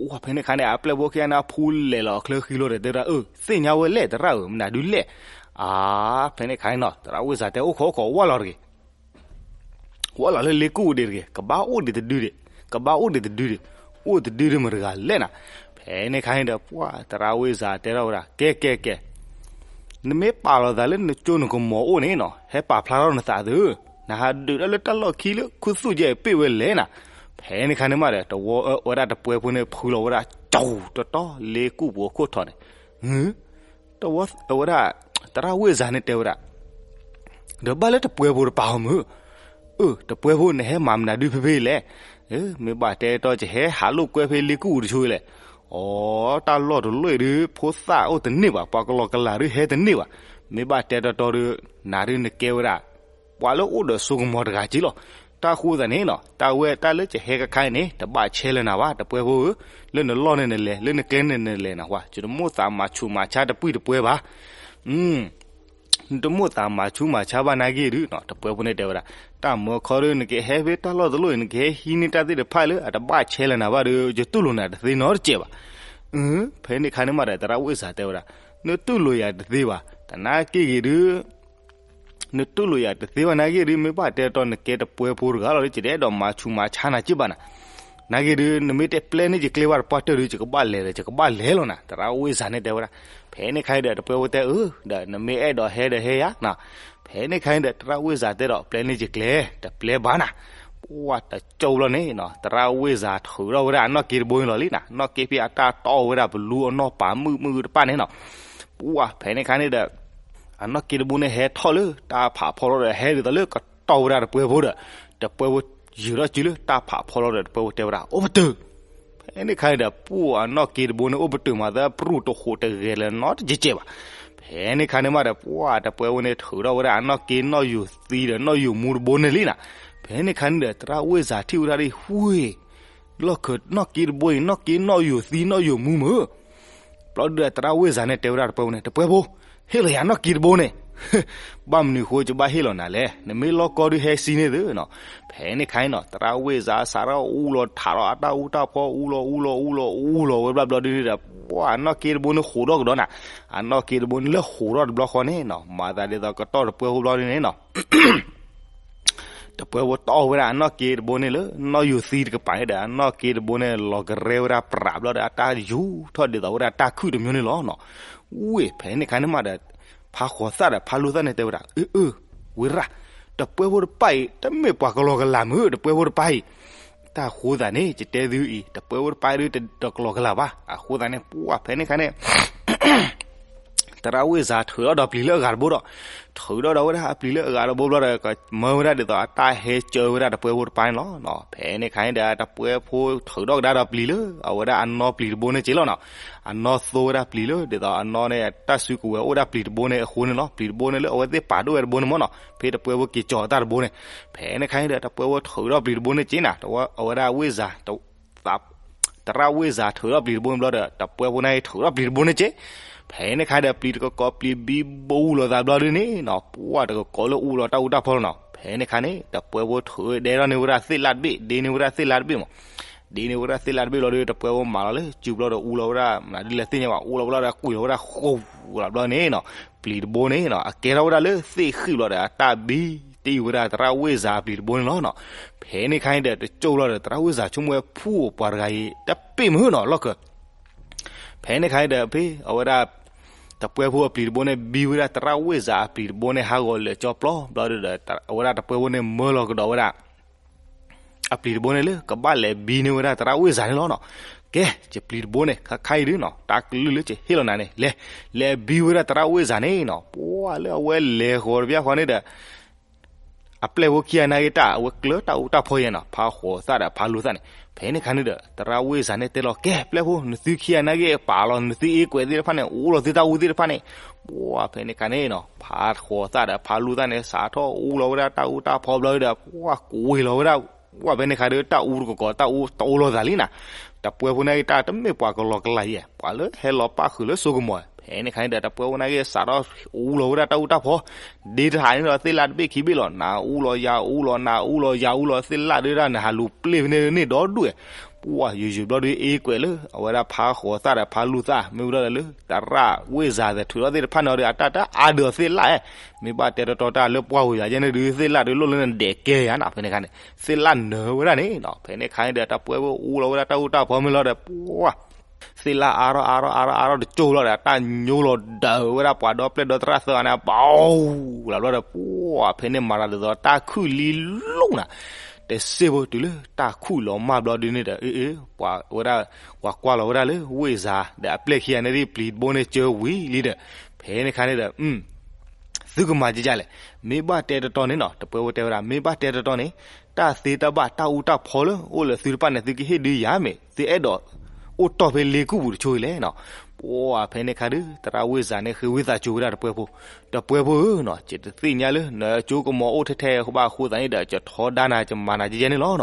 ပှၤဖဲန့ၣ်ခါန့ၣ် အပျဲၢ်ဖိခံဂၤန့ၣ် ဖူလဲၤလီၤအချၢဃံလီၤဒီး တဲဝဲဒၣ် အၢ သ့ၣ်ညါဝဲလဲၣ် သရၣ်ဧၢ မတၤဒုလဲၣ်. အါ, ဖဲန့ၣ်ခါန့ၣ်နီၤ သရၣ်ဝ့ၢ်စၤတဲ အိၣ်ခိးအိၣ်ခိး ဝၢ်လီၤတဂ့ၤ ဝဲလီၤလၢလ့ကူၣ်ဒံးတဂ့ၤ, ကဘၣ်အိၣ်ဒံးတဒုဒံး, ကဘၣ်အိၣ်ဒံးတဒုဒံး, အိၣ်တဒုဒံးမတၤတဂၤလဲၣ်နၤ. ဖဲန့ၣ်ခါန့ၣ်ဒီး ပှၤသရၣ်ဝ့ၢ်စၤတဲထီၣ်ဝဲဒၣ် ကဲကဲကဲ, နမ့ၢ်ပာ်လီၤသးလၢနကၠိနကမီၤအိၣ်န့ၣ်နီၤ ဟဲပာ်ဖျါထီၣ်နသးသု, နဟးဒုးတၢ်လၢတၢ်လီၢ်ခံလၢခူသူၣ်ကဲအံၤပ့ၢ်ဝဲလဲၣ်နၤ. ဖဲန့ၣ်ခါန့ၣ်မးဒီး တဝီအဝဲဒၣ်တပှဲၤဖိန့ၣ် ဖုလီၤဝဲဒၣ် ကၠီတတီ လ့ကူၣ်ပူၤအခိၣ်ထံးန့ၣ်, တဝီအဝဲဒၣ် သရၣ်ဝ့ၢ်စၤန့ၣ်တဲဝဲဒၣ် ဒီးဘၣ်လၢတပှဲၤဖိတပၤဧိၤမုၢ်, အၢ တပှဲၤဖိနဟဲမၤမနုၤဒုဖဲဖဲလဲၣ်. မ့ၢ်ဘၣ်တဲတီ ယဟဲဟးလိာ်ကွဲဖဲလ့ကူၣ်ပူၤတဆိလဲၣ်. အီ တၢ်လီၢ်တလီၢ်အံၤဒု ဖိသၣ်အိၣ်တန့ၢ်ဘၣ်, ပှၤကလီကလၤဒုဟဲတန့ၢ်ဘၣ်. မ့ၢ်ဘၣ်တဲတီတီဒု နၤဒုနကဲဝဲဒၣ် ပှၤလၢအိၣ်ဒီးစိကမီၤတဂၤက့လီၤ. တၢ်ဃိသတးန့ၣ်နီၤ တၢ်ဝဲတၢ်လၢယဟဲကခါအံၤန့ၣ် တဘၣ်ဆဲးလၢၤနၤဘၣ် တပှဲၤဖိဧၢ, လၢနလီၢ်န့ၣ်နလဲၤ လၢနကျဲန့ၣ်နလဲၤနဟူဧါ, ယတမိၣ်သးမၤဆူးမၤဆါတပှံၢ်တပှဲၤဘၣ်. နတမိၣ်သးမၤဆူးမၤဆါဘၣ်နာ်က့ဒုနီၤ တပှဲၤဖိန့ၣ်တဲဝဲဒၣ်, တၢ်မၢခီဒု နကဟဲဖဲတၢ်လီၢ်တလီၢ်အံၤ နကဟဲဟံးန့ၢ်တၢ်သ့ၣ်တဖၣ်လၢအတဘၣ်ဆဲးလၢၤနၤဘၣ်ဒီး ယတူၢ်လိာ်နၤတသ့နီတစဲးဘၣ်. ဖဲန့ၣ်ခါန့ၣ်မးဒီး သရၣ်ဝ့ၢ်စၤတဲဝဲဒၣ်, နတူၢ်လိာ်ယၤတသ့ဘၣ်, သနာ်က့ဂ့ၤဒု နတူၢ်လိာ်ယၤတသ့ဘၣ်နာ်က့ဒု မ့ၢ်ဘၣ်တဲတီ နကဲတပှဲၤဖိတဂၤလီၤဒီး ယတအဲၣ်ဒိးမၤဆူးမၤဆါနၤက့ဘၣ်နၤ. နာ်က့ဒု နမ့ၢ်တပျဲန့ၢ်ယကျဲဘၣ်တပှၢ်တၢၢ်ဒု ယကဘၣ်လဲၤဒီး ယကဘၣ်လဲၤလီၤနၤ သရၣ်ဝ့ၢ်စၤန့ၣ်တဲဝဲဒၣ်. ဖဲန့ၣ်ခါအံၤဒီး တပှဲၤဖိတဲအၢ ဒီးနမ့ၢ်အဲၣ်ဒိးဟဲဒီးဟဲယၤနၤ. ဖဲန့ၣ်ခါအံၤဒီး သရၣ်ဝ့ၢ်စၤတဲဒီး ပျဲန့ၢ်ယကျဲ တပျဲဘၣ်နၤ. ပှၢ်တကၠိဘျီန့ၣ်နီၤ သရၣ်ဝ့ၢ်စၤထုးထီၣ်ဝဲဒၣ်အနီၢ်က့တဘိန့ၣ်လီၤလံနၤ, နီၢ်က့ဖဲအတၢ်တီၢ်ဝဲဒၣ်ပလူအနီၢ်ပၤမုၣ်မုၣ်တဖၣ်န့ၣ်နီၤ. ပှၢ်ဖဲန့ၣ်ခါန့ၣ်ဒီး အနီၢ်က့တဘိန့ၣ်ဟဲထီၣ်လၢတၢ်ဖးဖီလီၤဒီး ဟဲဒ်သိးလၢကတီၢ်ဝဲဒၣ်တပှဲၤဖိဒီး တပှဲၤဖိယုာ်ထီၣ်စုလၢတၢ်ဖးဖီလီၤဒီး တပှဲၤဖိတဲဝဲဒၣ် အိၣ်ပတုာ်. ဖဲန့ၣ်ခါန့ၣ်ဒီး ပှၢ်အနီၢ်က့တဘိန့ၣ် အိၣ်ပတုာ်မးသး ပြူၢ်တဟူးတဂဲၤလၢၤနီတကဲးကဲးဘၣ်. ဖဲန့ၣ်ခါန့ၣ်မးဒီး ပှၢ်တပှဲၤဖိန့ၣ် ထုးထီၣ်ဝဲဒၣ်အနီၢ်က့နီၢ်ယိာ်သံဒီးနီၢ်ယိာ်မူတဘိန့ၣ်လံနၤ. ဖဲန့ၣ်ခါန့ၣ်ဒီး သရၣ်ဝ့ၢ်စၤထံၣ်ဝဲဒၣ်ဒ် ဝ့ၢ် လီၢ်ခၢးနီၢ်က့တဘိအံၤ နီၢ်က့နီၢ်ယိာ်သံနီၢ်ယိာ်မူမုၢ်. ဘျီဒုဒီး သရၣ်ဝ့ၢ်စၤန့ၣ် တဲဝဲဒၣ်တပှဲၤဖိန့ၣ် တပှဲၤဖိ, ဟ့ၣ်လီၤယၤနီၢ်က့တဘိန့ၣ်. ဘၣ်မနုၤဃိယဘၣ်ဟ့ၣ်လီၤနၤလဲၣ်, နမ့ၢ်လီၢ်ကီဒုးဟဲစံန့ၢ်သုနီၤ. ဖဲန့ၣ်ခါအံၤနီၤ သရၣ်ဝ့ၢ်စၤစးထီၣ်အူလီၤထးလီၤအတၢ်အူတၢ်ဖီ အူလီၤအူလီၤအူလီၤအူလီၤဝဲဘျီဘျီဒုန့ၣ်ဒီး ပှၢ်အနီၢ်က့တဘိန့ၣ်ဟူးထီၣ်ကဒီးနၤ. အနီၢ်က့တဘိန့ၣ်လၢဟူးထီၣ်တဘျီဃီန့ၣ်နီၤ မၤသးဒ်သိးကတီၢ်တပှဲၤဖိဘျီဒုန့ၣ်နီၤ တပှဲၤဖိတီၢ်ဝဲဒၣ်အနီၢ်က့တဘိန့ၣ်လၢ နီၢ်ယိာ်သံတကပၤန့ၣ်ဒီး အနီၢ်က့တဘိန့ၣ် လီၤကရဲဝဲဒၣ်ပြးဘျီဒီး အတၢ်ယူၤထီၣ်ဒ်သိးဝဲဒၣ်တၢ်ခုၣ်တမျိုးန့ၣ်လီၤနီၤ. ဝ့ၢ် ဖဲန့ၣ်ခါန့ၣ်မးဒီး ဖါဃိးသၣ်ဒီးဖါလူၤသၣ်န့ၣ်တဲဝဲဒၣ် အၢ အၢ ဝ့ၢ်ရၣ်, တပှဲၤဖိတဖၣ်အံၤ တမ့ၢ်ပှၤကလီကလၤမုၢ် တပှဲၤဖိတဖၣ်အံၤ. တၢ်ဃိသတးန့ၣ် ယတဲသုအံၤ တပှဲၤဖိတဖၣ်အံၤဒုးတကလီကလၤဘၣ်. အဃိသတးန့ၣ် ပှၢ်ဖဲန့ၣ်ခါန့ၣ် သရၣ်ဝ့ၢ်စၤထုးထီၣ်ဒီးပျံၤလၢအဂၤတဘိဒီး ထုးထီၣ်ဒီးဝဲဒၣ်အပျံၤလၢအဂၤတဘိဘျီဒီး ကမၢဝဲဒၣ်ဒ်သိးအတၢ်ဟဲစၢဝဲဒၣ်တပှဲၤဖိတဖၣ်န့ၣ်လီၤ. ဖဲန့ၣ်ခါန့ၣ်ဒီး တပှဲၤဖိထုးထီၣ်ကဒါဒီးပျံၤလၢ အဝဲဒၣ်အနီၢ်ပျံၤတဘိန့ၣ်က့လီၤနီၤ. အနီၢ်သိဝဲဒၣ်ပျံၤလၢ ဒ်သိးအနီၢ်န့ၣ် တၢ်စုကဝဲၤအိၣ်ဒၣ်ပျံၤတဘိန့ၣ်အဃိန့ၣ်လီၤ. ပျံၤတဘိန့ၣ်လၢအဝဲသ့ၣ်ပာ်ဒိၣ်ဝဲတဘိန့ၣ်မ့ၢ်နီၤ. ဖဲတပှဲၤဖိက့ၤကၠီၤအတၢ်တဘိန့ၣ် ဖဲန့ၣ်ခါန့ၣ်ဒီး တပှဲၤဖိထုးထီၣ်ပျံၤတဘိန့ၣ်က့နၤ အဝဲဒၣ်ဝ့ၢ်စၤ သရၣ်ဝ့ၢ်စၤထုးထီၣ်ပျံၤတဘိန့ၣ်ဘျီဒီး တပှဲၤဖိန့ၣ်ထုးထီၣ်ပျံၤတဘိန့ၣ်က့. ဖဲန့ၣ်ခါဒီး ပျံၤတကကိးပျံၤဘံဘူလီၤသးဘျီဒုန့ၣ်နီၤ ပှၢ်တကကိးလၢအူလီၤတၢ်အူတၢ်ဖီလီၤနီၤ. ဖဲန့ၣ်ခါန့ၣ် တပှဲၤဖိထုးဒဲထီၣ်န့ၢ်ဝဲဒၣ်သ့ၣ်လါတဘ့ၣ် ဒ့န့ၢ်ဝဲဒၣ်သ့ၣ်လါတဘ့ၣ်မး. ဒ်န့ၣ်ဝဲဒၣ်သ့ၣ်လၣ်တဘ့ၣ်ဘျီဒီး တပှဲၤဖိမၤလီၤလၢစုဘျီဒီးအူလီၤဝဲဒၣ် မနုၤဒ်လဲၣ်သ့ၣ်ညါဘၣ် အူလီၤဝဲလီၤဒီးကွံာ်လီၤဝဲဒၣ်ဃိလီၤဘျီန့ၣ်နီၤ, ပျံၤတဘိန့ၣ်နီၤ အကဲထီၣ်ဝဲဒၣ်လၢသ့ၣ်ဃံၣ်ဘျီဒီးအတၢ်ဘံတံၢ်ဝဲဒၣ်သရၣ်ဝ့ၢ်စၤအပျံၤတဘိန့ၣ်လီၤနီၤ. ဖဲန့ၣ်ခါအံၤဒီးတကၠိၢ်ဘျီဒီး သရၣ်ဝ့ၢ်စၤဆိကမိၣ်ဝဲဖူအိၣ်ပှၤတဂၤအံၤ တပ့ၢ်မုၢ်နီၤလီၢ်ခၢၣ် ဖဲန့ၣ်ခါအံၤဒီး ဖဲအဝဲဒၣ် တပှဲၤဖိအပျံၤတဘိန့ၣ် ဘံဝဲဒၣ်သရၣ်ဝ့ၢ်စၤအပျံၤတဘိန့ၣ် ဟးဂီၤလၢာ်ကၠီပျီဘျီဒီး အဝဲဒၣ်တပှဲၤဖိန့ၣ် မၢလီၤကဒီးဝဲဒၣ် အပျံၤတဘိန့ၣ်လၢ ကဘၣ်လဲၤဘံန့ၢ်ဝဲဒၣ်သရၣ်ဝ့ၢ်စၤန့ၣ်လီၤနီၤ. ကဲ ယပျံၤတဘိန့ၣ် ခါခါအံၤဒုနီၤ တၢ်ကလုၢ်လၢယဟ့ၣ်လီၤနၤန့ၣ် လဲၤ လဲၤဘံဝဲဒၣ်သရၣ်ဝ့ၢ်စၤန့ၣ်နီၤ. ပှၤလၢအဝဲလဲၤဃီၤတဘျီဃီန့ၣ်ဒီး အပျဲၢ်ဖိခံဂၤနာ်က့တၢ် အဝဲကျၢၤတၢ်အူတၢ်ဖီယဲနီၤ ဖးဃီၤသၣ်ဒီးဖးလူၤသၣ်န့ၣ်. ဖဲန့ၣ်ခါန့ၣ်ဒီး သရၣ်ဝ့ၢ်စၤန့ၣ်တဲလီၤ ကဲ ပျဲၢ်ဖိ နသုခံဂၤနာ်က့ ပာ်လီၤ နသုအ့ကွဲးသ့ၣ်တဖၣ်န့ၣ် အူလီၤသုတၢ်အူသ့ၣ်တဖၣ်န့ၣ်. ပှၤဖဲန့ၣ်ခါန့ၣ်နီၤ ဖးဃီၤသၣ်ဒီးဖးလူၤသၣ်န့ၣ် စးထီၣ်အူလီၤဝဲဒၣ်တၢ်အူတၢ်ဖီဘျီဒီး ပှၤကွံာ်လီၤဝဲဒၣ် ပှၤဖဲန့ၣ်ခါဒီး တၢ်အူတကကိး တၢ်အူတအိၣ်လီၤသးလံနီၤ. တပှဲၤဖိနာ်က့တၢ်တမ့ၢ်ပှၤကလီကလးယဲ ပှၤလၢဟဲလီၤပၣ်ဃုာ်လၢစိကမီၤ. ဖဲန့ၣ်ခါန့ၣ်ဒီး တပှဲၤဖိနာ်က့ စးထီၣ်အူလီၤဝဲဒၣ်တၢ်အူတၢ်ဖီ ဒ့တဟးန့ၣ်ဒီးသ့ၣ်လၣ်တဘ့ၣ်ခံဘ့ၣ်လီၤ နၤအူလီၤယၤအူလီၤ နၤအူလီၤယၤအူလီၤ သ့ၣ်လၣ်ဒုဒၣ်န့ၣ် ဟးလူၤပျ့ၢ်ဖဲန့ၣ်န့ၣ်ဒီဒူၣ် ပှၤယိယိဘျီဒီးအ့ကွဲးလၢ အဝဲဒၣ်ဖးဃီၤသၣ်ဒီးဖးလူၤသၣ် မ့ၢ်ဝဲဒၣ်လၢ သရၣ်ဝ့ၢ်စၤသ့ၣ် ထုးထီၣ်သ့ၣ်တဖၣ်န့ၣ်ဒီး အတၢ်တအါဒၢးသ့ၣ်လၣ် မ့ၢ်ဘၣ်တဲတတီတၢ်လၢပှၢ်ဝံၤယၤယဲန့ၣ်ဒုး သ့ၣ်လၣ်ဒုးလိၣ်လၢနဒဲးကဲယၤနီၤ. ဖဲန့ၣ်ခါန့ၣ် သ့ၣ်လၣ်နၢၤဝဲဒၣ်န့ၣ်နီၤ. ဖဲန့ၣ်ခါန့ၣ်ဒီး တပှဲၤဖိအူလီၤဝဲဒၣ်တၢ်အူတၢ်ဖီမ့ၢ်လီၤဒီး ပှၤ သ့ၣ်လၣ်အါထီၣ်အါထီၣ်အါထီၣ်အါထီၣ်တကၠိၢ်လီၤဒီး တၢ်ညိလီၤဒၢးဝဲဒၣ်ပှၤဒီပျဲၢ်ဒီသရၣ်သၢဂၤန့ၣ် ပူၤလီၤဘျီဒီး ပှၤ ဖဲန့ၣ်မၤတၢ်ဒ်သိးတၢ်ခုၣ်လံလိၣ်နၤ တစ့ၢ်ဖိတုၤလၢတၢ်ခုၣ်လီၤမၢ်ဘျီဒုန့ၣ်ဒီး အ့ အ့ ပှၤဝဲဒၣ် ပှၤကွၢ်လီၤဝဲဒၣ်လၢဝ့ၢ်စၤဒီးအပျဲၢ်ခံဂၤန့ၣ် ပျံၤတဘိန့ၣ် ကၢဝံၤလံဒီး ဖဲန့ၣ်ခါန့ၣ်ဒီး သုကမၤကကလဲၣ်. မ့ၢ်ဘၣ်တဲတတီန့ၣ်နီၤ တပှဲၤဖိတဲဝဲဒၣ် မ့ၢ်ဘၣ်တဲတတီန့ၣ် တၢ်သ့တၢ်ဘၣ်တၢ်အူတၢ်ဖီလၢအိၣ်လၢသုတဖၣ်န့ၣ် သုကဟ့ၣ်ဒုးယၤမ့ၢ် သုအဲၣ်ဒိး အိၣ်တီၢ်ဖဲလ့ကူၣ်ပူၤတဆိအံၤလဲၣ်နီၤ. ပှၤဖဲန့ၣ်ခါဒုး သရၣ်ဝ့ၢ်စၤန့ၣ် ဃ့ဝံသးစူၤဝဲဒၣ်တပှဲၤဖိ, တပှဲၤဖိဧၢနီၤ ယတသ့ၣ်ညါလၢ နကၠိကမီၤအိၣ်ထဲထဲဘၣ်အဃိသတးန့ၣ်ဒီး ယထီဒါနၤ ယမၤနၤယဲယဲန့ၣ်လီၤ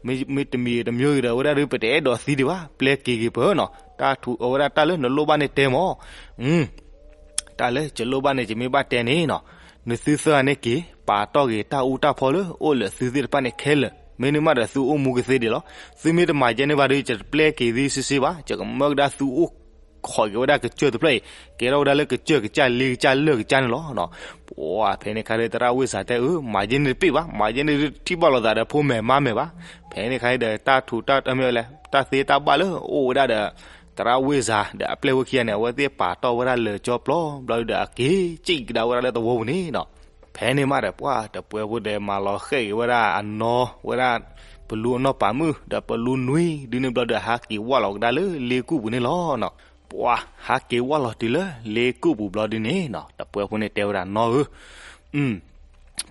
နီၤ. မ့တမံၤတမံၤဂ့ၤဒီး အဝဲဒၣ်ဒုး ပတအဲၣ်ဒိးသံဒံးဘၣ် ပျဲက့ၤဂ့ၤပၢနီၤ တၢ်ထူးအဝဲဒၣ်တၢ်လၢနလိၣ်ဘၣ်န့ၣ်တဲမီၤ တၢ်လၢယလိၣ်ဘၣ်န့ၣ် ယမ့ၢ်ဘၣ်တဲန့ၣ်နီၤ, နသုသၢဂၤန့ၣ်က့ၤ ပာ်တီၢ်ဂ့ၤတၢ်အူတၢ်ဖီလၢအိၣ်လၢသုသ့ၣ်တဖၣ်န့ၣ်ခဲလၢာ်, မ့တမ့ၢ်ဒီးသုအိၣ်မူကသ့ဒံးလီၤ. သုမ့ၢ်တမၤယဲန့ၣ်ဘၣ်ဒီး ယတပျဲက့ၤသုစ့စ့ဘၣ်, ယကမၢကဒါသုအိၣ်ခိးက့ၤဝဲဒၣ်ကစၢၢ်တဖျၢၣ်အံၤ ကဲထီၣ်ဝဲဒၣ်လၢကစၢၢ်ကစၢ်လ့ကစၢ်လၢၢ်ကစၢ်န့ၣ်လီၤ. ပှၤဖဲန့ၣ်ခါဒီးသရၣ်ဝ့ၢ်စၤတဲအၢ မၤယဲန့ၣ်တပ့ၢ်ဘၣ်, မၤယဲန့ၣ်ဒုးထံၣ်ဘၣ်လိာ်သးဒီးဖိမဲာ်မါမဲာ်ဘၣ်. ဖဲန့ၣ်ခါဒီးတၢ်ထူးတၢ်တီၤမ့ၢ်ဝဲလဲၣ် တၢ်သ့တၢ်ဘၣ်လၢအိၣ်ဝဲဒၣ်ဒီး သရၣ်ဝ့ၢ်စၤဒီးအပျဲၢ်ဖိခံဂၤန့ၣ် အဝဲသ့ၣ်ပာ်တီၢ်ဝဲဒၣ်လၢာ်ကၠီပျီဘျီဒီး အက့ၤစံၣ်ကဒါဝဲဒၣ်လၢသဝီပူၤန့ၣ်နီၤ. ဖဲန့ၣ်မးဒီး ပှၤတပှဲၤဖိဒီးမၤလီၤဃဲၣ်က့ၤဝဲဒၣ်အနီၢ်ဝဲဒၣ် ပလူအနီၢ်ပာ်မုၣ်ဒီးပလူနွံဒုန့ၣ်ဘျီဒီး ဟးက့ၤဝၢ်လီၤကဒါလၢလ့ကူၣ်ပူၤန့ၣ်လီၤ. ပှၤဟးက့ၤဝၢ်လီၤတုၤလၢလ့ကူၣ်ပူၤဘျီဒုန့ၣ်နီၤ တပှဲၤဖိန့ၣ်တဲဝဲဒၣ်နီၢ်ဧၢ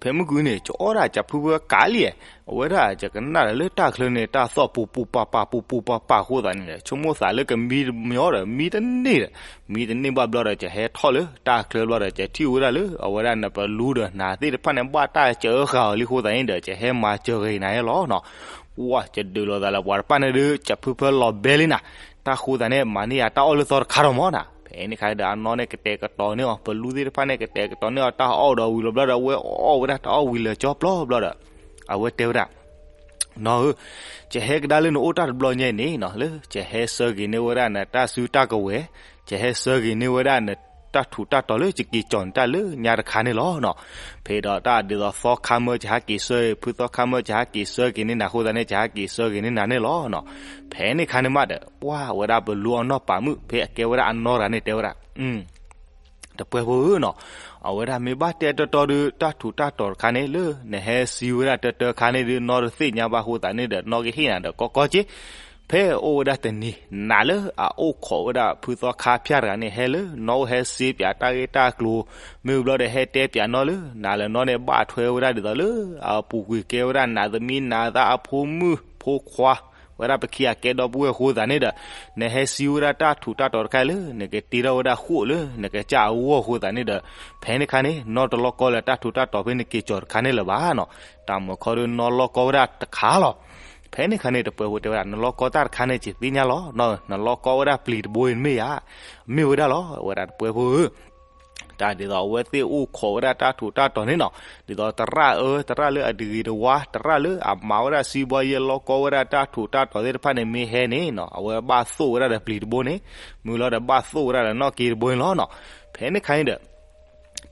ဖဲမုၢ်ကွံာ်န့ၣ် ကအီၣ်ဒၣ်ကဖုဖၢကးလံ, အဝဲဒၣ်ယကနၣ်ဒီးလၢတၢ်ချၢန့ၣ် တၢ်သီၣ်ပူၤပူၤပာ်ပာ်ပူၤပူၤပာ်ပာ်အဃိသတးန့ၣ်ဒီး ဆိကမိၣ်သးလၢကမံတမံၤဒီး မံတန့ၢ်ဒီး မံတန့ၢ်ဘၣ်ဘျီဒီး ယဟဲထီၣ်လၢတၢ်ချၢဘျီဒီး ယထံၣ်ဝဲဒၣ်လၢ အဝဲဒၣ်နပလူဒီးနၤသ့ၣ်တဖၣ်န့ၣ် ဘၣ်တၢ်စၢဃာ်အီၤလံအဃိသတးန့ၣ်ဒီး ယဟဲမၤစၢၤဂ့ၤနၤယဲလီၤနီၤ. ပှၤယဒုးလိာ်သးလၢပှၤတဖၣ်န့ၣ်ဒီး ကဖုဖၢလီၤဘဲလံနၤ, တၢ်ဃိသးန့ၣ် မၤန့ၢ်ယၤတၢ်အီၣ်လၢသီတခါထီၣ်မးနၤ. ဖဲန့ၣ်ခါဒီးအနီၢ်န့ၣ်ကတဲာ်ကတီၤန့ၢ်အီၤ ပလူသ့ၣ်တဖၣ်န့ၣ် ကတဲာ်ကတီၤန့ၢ်အီၤတၢ်အီၣ်ဒီးဝံၤလီၤဘျီဒီး အဝဲအီၣ်ဝဲဒၣ်တၢ်အီၣ်ဝံၤလၢာ်ကၠီပျီဘျီဒီး အဝဲတဲဝဲဒၣ် နီၢ်ဧၢ, ယဟဲကဒါလၢနအိၣ်တၢ်တဘျီညါအံၤန့ၣ်နီၤ လၢယဟဲဆှၢက့ၤန့ၢ်ဝဲဒၣ်နတၢ်စုတၢ်ကဝဲၤ, ယဟဲဆှၢက့ၤန့ၢ်ဝဲဒၣ်နတၢ်ထူးတၢ်တီၤလၢယက့ၤကၠီၤနတၢ်လၢညါတခါန့ၣ်လီၤနီၤ. ဖဲဒီးတၢ်ဒ်သိးသီခါမၢယဟးက့ၤဆှၢ ဖုသီခါမၢယဟးက့ၤဆှၢက့ၤန့ၢ်နၤအဃိသတးန့ၣ် ယဟးက့ၤဆှၢက့ၤန့ၢ်နၤန့ၣ်လီၤနီၤ. ဖဲန့ၣ်ခါန့ၣ်မးဒီး ပှၤဝဲဒၣ်ပလူအနီၢ်ပာ်မုၣ် ဖဲအကဲဝဲဒၣ်အနီၢ်တဂၤန့ၣ်တဲဝဲဒၣ် တပှဲၤဖိဧၢနီၤ, အဝဲဒၣ်မ့ၢ်ဘၣ်တဲတီတီဒီး တၢ်ထူးတၢ်တီၤတခါန့ၣ် လၢနဟဲစံးဝဲဒၣ်တၢတၢခါန့ၣ်ဒီး နီၢ်တသ့ၣ်ညါဘၣ်အဃိသတးန့ၣ်ဒီး နီၢ်ကဟ့ၣ်နၤဒီးကီကီက့. ဖဲအိၣ်ဝဲဒၣ်တနံၤ နၤလၢအအိၣ်ခိးဝဲဒၣ်ဖုသီခါဖၠၣ်တဂၤန့ၣ် ဟဲလၢနီၢ်အိၣ်ဟဲစ့ပၠးတၢ်ဂ့ၢ်တၢ်ကျိၤ, မ့ၢ်ဘျီဒီးဟဲတဲပၠးနီၢ်လၢ နၤလၢနီၢ်န့ၣ် ဘၣ်ထွဲဝဲဒၣ်ဒ်သိးလၢ အပူၤကွံာ်ကဲဝဲဒၣ်နၤသမံနၤသးအဖိမုၣ်ဖိခွါ ဝဲဒၣ်ပခံဂၤကဲဒီပုၢ်ဝဲၢ်အဃိသတးန့ၣ်ဒီး နဟဲစံးဝဲဒၣ်တၢ်ထူးတၢ်တီၤတခါလၢ နကတ့ထီၣ်ဝဲဒၣ်ဃိာ်လၢ နကစၢ်အဂီၢ်အဃိသတးန့ၣ်ဒီး ဖဲန့ၣ်ခါန့ၣ် နီၢ်တလီၢ်ကီလၢတၢ်ထူးတၢ်တီၤဖဲနက့ၤကၠီၤတခါန့ၣ်လၢၤဘၣ်နီၤ. တၢ်မုာ်ခီဒီးနီၢ်လီၢ်ကီဝဲဒၣ်တခါလီၤ. ဖဲန့ၣ်ခါန့ၣ် တပှဲၤဖိတဲဝဲဒၣ် နလီၢ်ကီတၢ်တခါန့ၣ် ယသ့ၣ်ညါလီၤနီၤ, နလီၢ်ကီဝဲဒၣ်ပျံၤတဘိအံၤမ့ၢ်ဧါ, မ့ၢ်ဝဲဒၣ်လီၤ ဝဲဒၣ်တပှဲၤဖိဧၢ တၢ်ဒ်သိးအဝဲသ့ၣ်အိၣ်ခိးဝဲဒၣ်တၢ်ထူးတၢ်တီၤန့ၣ်နီၤ, ဒ်သိးသရၣ်အၢ သရၣ်လၢအတဂ့ၤတဝါ သရၣ်လၢအမၤဝဲဒၣ်စံးဘီယဲလီကီဝဲဒၣ်တၢ်ထူးတၢ်တီၤသ့ၣ်တဖၣ်န့ၣ် မ့ၢ်ဟဲန့ၣ်နီၤ အဝဲဘၣ်သိၣ်ဝဲဒၣ်ဒီးပျံၤတဘိန့ၣ်, မ့ၢ်လီၤဒီးဘၣ်သိၣ်ဝဲဒၣ်ဒီးနီၣ်က့တဘိန့ၣ်လီၤနီၤ. ဖဲန့ၣ်ခါန့ၣ်ဒီး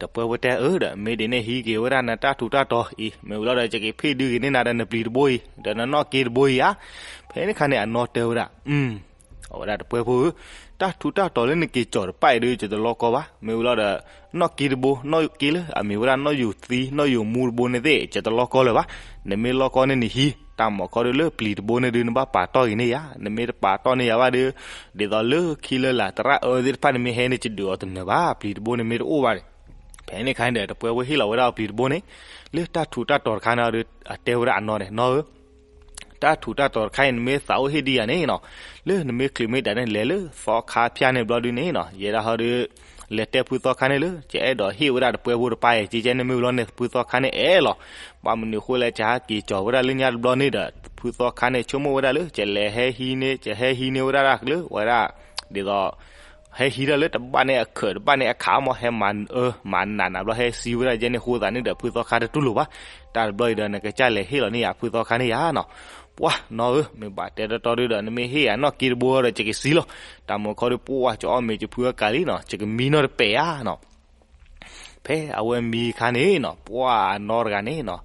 တပှဲၤဖိတဲအၢဒီး မ့ၢ်ဒ်န့ၣ်ဟံးက့ၤဝဲဒၣ်နတၢ်ထူးတၢ်တီၤအံၤ မ့ၢ်ဝံၤလီၤဒီး ယကဖ့ၣ်ဒုးက့ၤန့ၢ်နၤဒီးနပျံၤတဘိအံၤ ဒီးနနီၣ်က့တဘိအံၤဧါ. ဖဲန့ၣ်ခါန့ၣ် အနီၢ်တဲဝဲဒၣ် အဝဲဒၣ်တပှဲၤဖိဧၢ, တၢ်ထူးတၢ်တီၤလၢနက့ၤကၠီၤတပၣ်အံၤဒီး ယတလီကီဘၣ်. မ့ၢ်ဝံၤလီၤဒီး နီၣ်က့တဘိ နီၣ်က့လၢအမ့ၢ်ဝဲဒၣ်နီၣ်ယူၤသံ နီၣ်ယူၤမူတဘိန့ၣ်သ့ၣ် ယတလီကီလၢၤဘၣ်. နမ့ၢ်လီကီန့ၢ်နဟံး တၢ်မၤခီဒုလၢပျံၤတဘိန့ၣ်ဒု နဘၣ်ပာ်တီၢ်က့ၤန့ၢ်ယၤ, နမ့ၢ်တပာ်တီၢ်န့ၢ်ယၤဘၣ်ဒီး ဒ်သိးလၢခံလၢလာ်သရၣ်အၢသ့ၣ်တဖၣ်န့ၣ်မ့ၢ်ဟဲန့ၣ် ယဒုးအီၤတနၢၤဘၣ်, ပျံၤတဘိန့ၣ်မ့ၢ်တအိၣ်ဘၣ်န့ၣ်. ဖဲန့ၣ်ခါန့ၣ်ဒီး တပှဲၤဖိဟ့ၣ်လီၤဝဲဒၣ်အီၤပျံၤတဘိန့ၣ် လၢတၢ်ထူးတၢ်တီၤတခါန့ၣ်ဒီး အတဲဝဲဒၣ်အနီၢ်န့ၣ် နီၢ်ဧၢ တၢ်ထူးတၢ်တီၤတခါအံၤ နမ့ၢ်သးအိၣ်ဟ့ၣ်ဒံးယၤန့ၣ်နီၤ, လၢနမ့ၢ်ချုးမ့ၢ်ဒၣ်န့ၣ် လဲၤလၢသီခါဖၠၣ်န့ၣ်ဘျီဒုန့ၣ်နီၤ, ယဲဒၣ်ဟီဒီး လဲၤတဲဖုသီခါန့ၣ်လၢ ယအဲၣ်ဒိးဟ့ၣ်ဝဲဒၣ်တပှဲၤဖိတပၢ်အံၤ ကဲကဲန့ၣ်မ့ၢ်ဝံၤလီၤန့ၣ် ဖုသီခါန့ၣ်အဲၣ်လီၤ. ဘၣ်မနုၤဃိလဲၣ် ယဟးက့ၤကၠီၤဝဲဒၣ်လၢညါတဘျီန့ၣ်ဒီး ဖုသီခါန့ၣ်ဆိကမိၣ်ဝဲဒၣ်လၢ ယလဲၤဟဲဟံးန့ၢ် ယဟဲဟံးန့ၢ်ဝဲဒၣ်လၢ ဝဲဒၣ် ဒ်သိး ဟဲဟံးဒၣ်လၢတဘၣ်န့ၣ်အခၢး တဘၣ်န့ၣ်အခးမး ဟဲမၤအၢမၤနးနးဘျီ ဟဲစံးဝဲဒၣ်ယဲန့ၣ်အဃိသတးန့ၣ်ဒီး ဖုသီခါတတူၢ်လိာ်ဘၣ်. တၢ်တဘျီအံၤဒီး နကစၢ်လဲၤဟ့ၣ်လီၤန့ၢ်ယၤ ဖုသီခါန့ၣ်ယၤနီၤ. ပှၢ်နီၢ်ဧၢ မ့ၢ်ဘၣ်တဲတီတီဒုဒီး နမ့ၢ်ဟ့ၣ်ယၤနီၣ်က့တဘိဒီး ယကစံးလီၤ. တၢ်မုၢ်ခီဒီး ပှၢ် ကအီၣ်မ့ၤကဖုအကၤလံနီၤ ယကမံနီၣ်တပဲာ်ဧါနီၤ. ဖဲအဝဲမံအခါန့ၣ်နီၤ ပှၢ်အနီၢ်တဂၤန့ၣ်နီၤ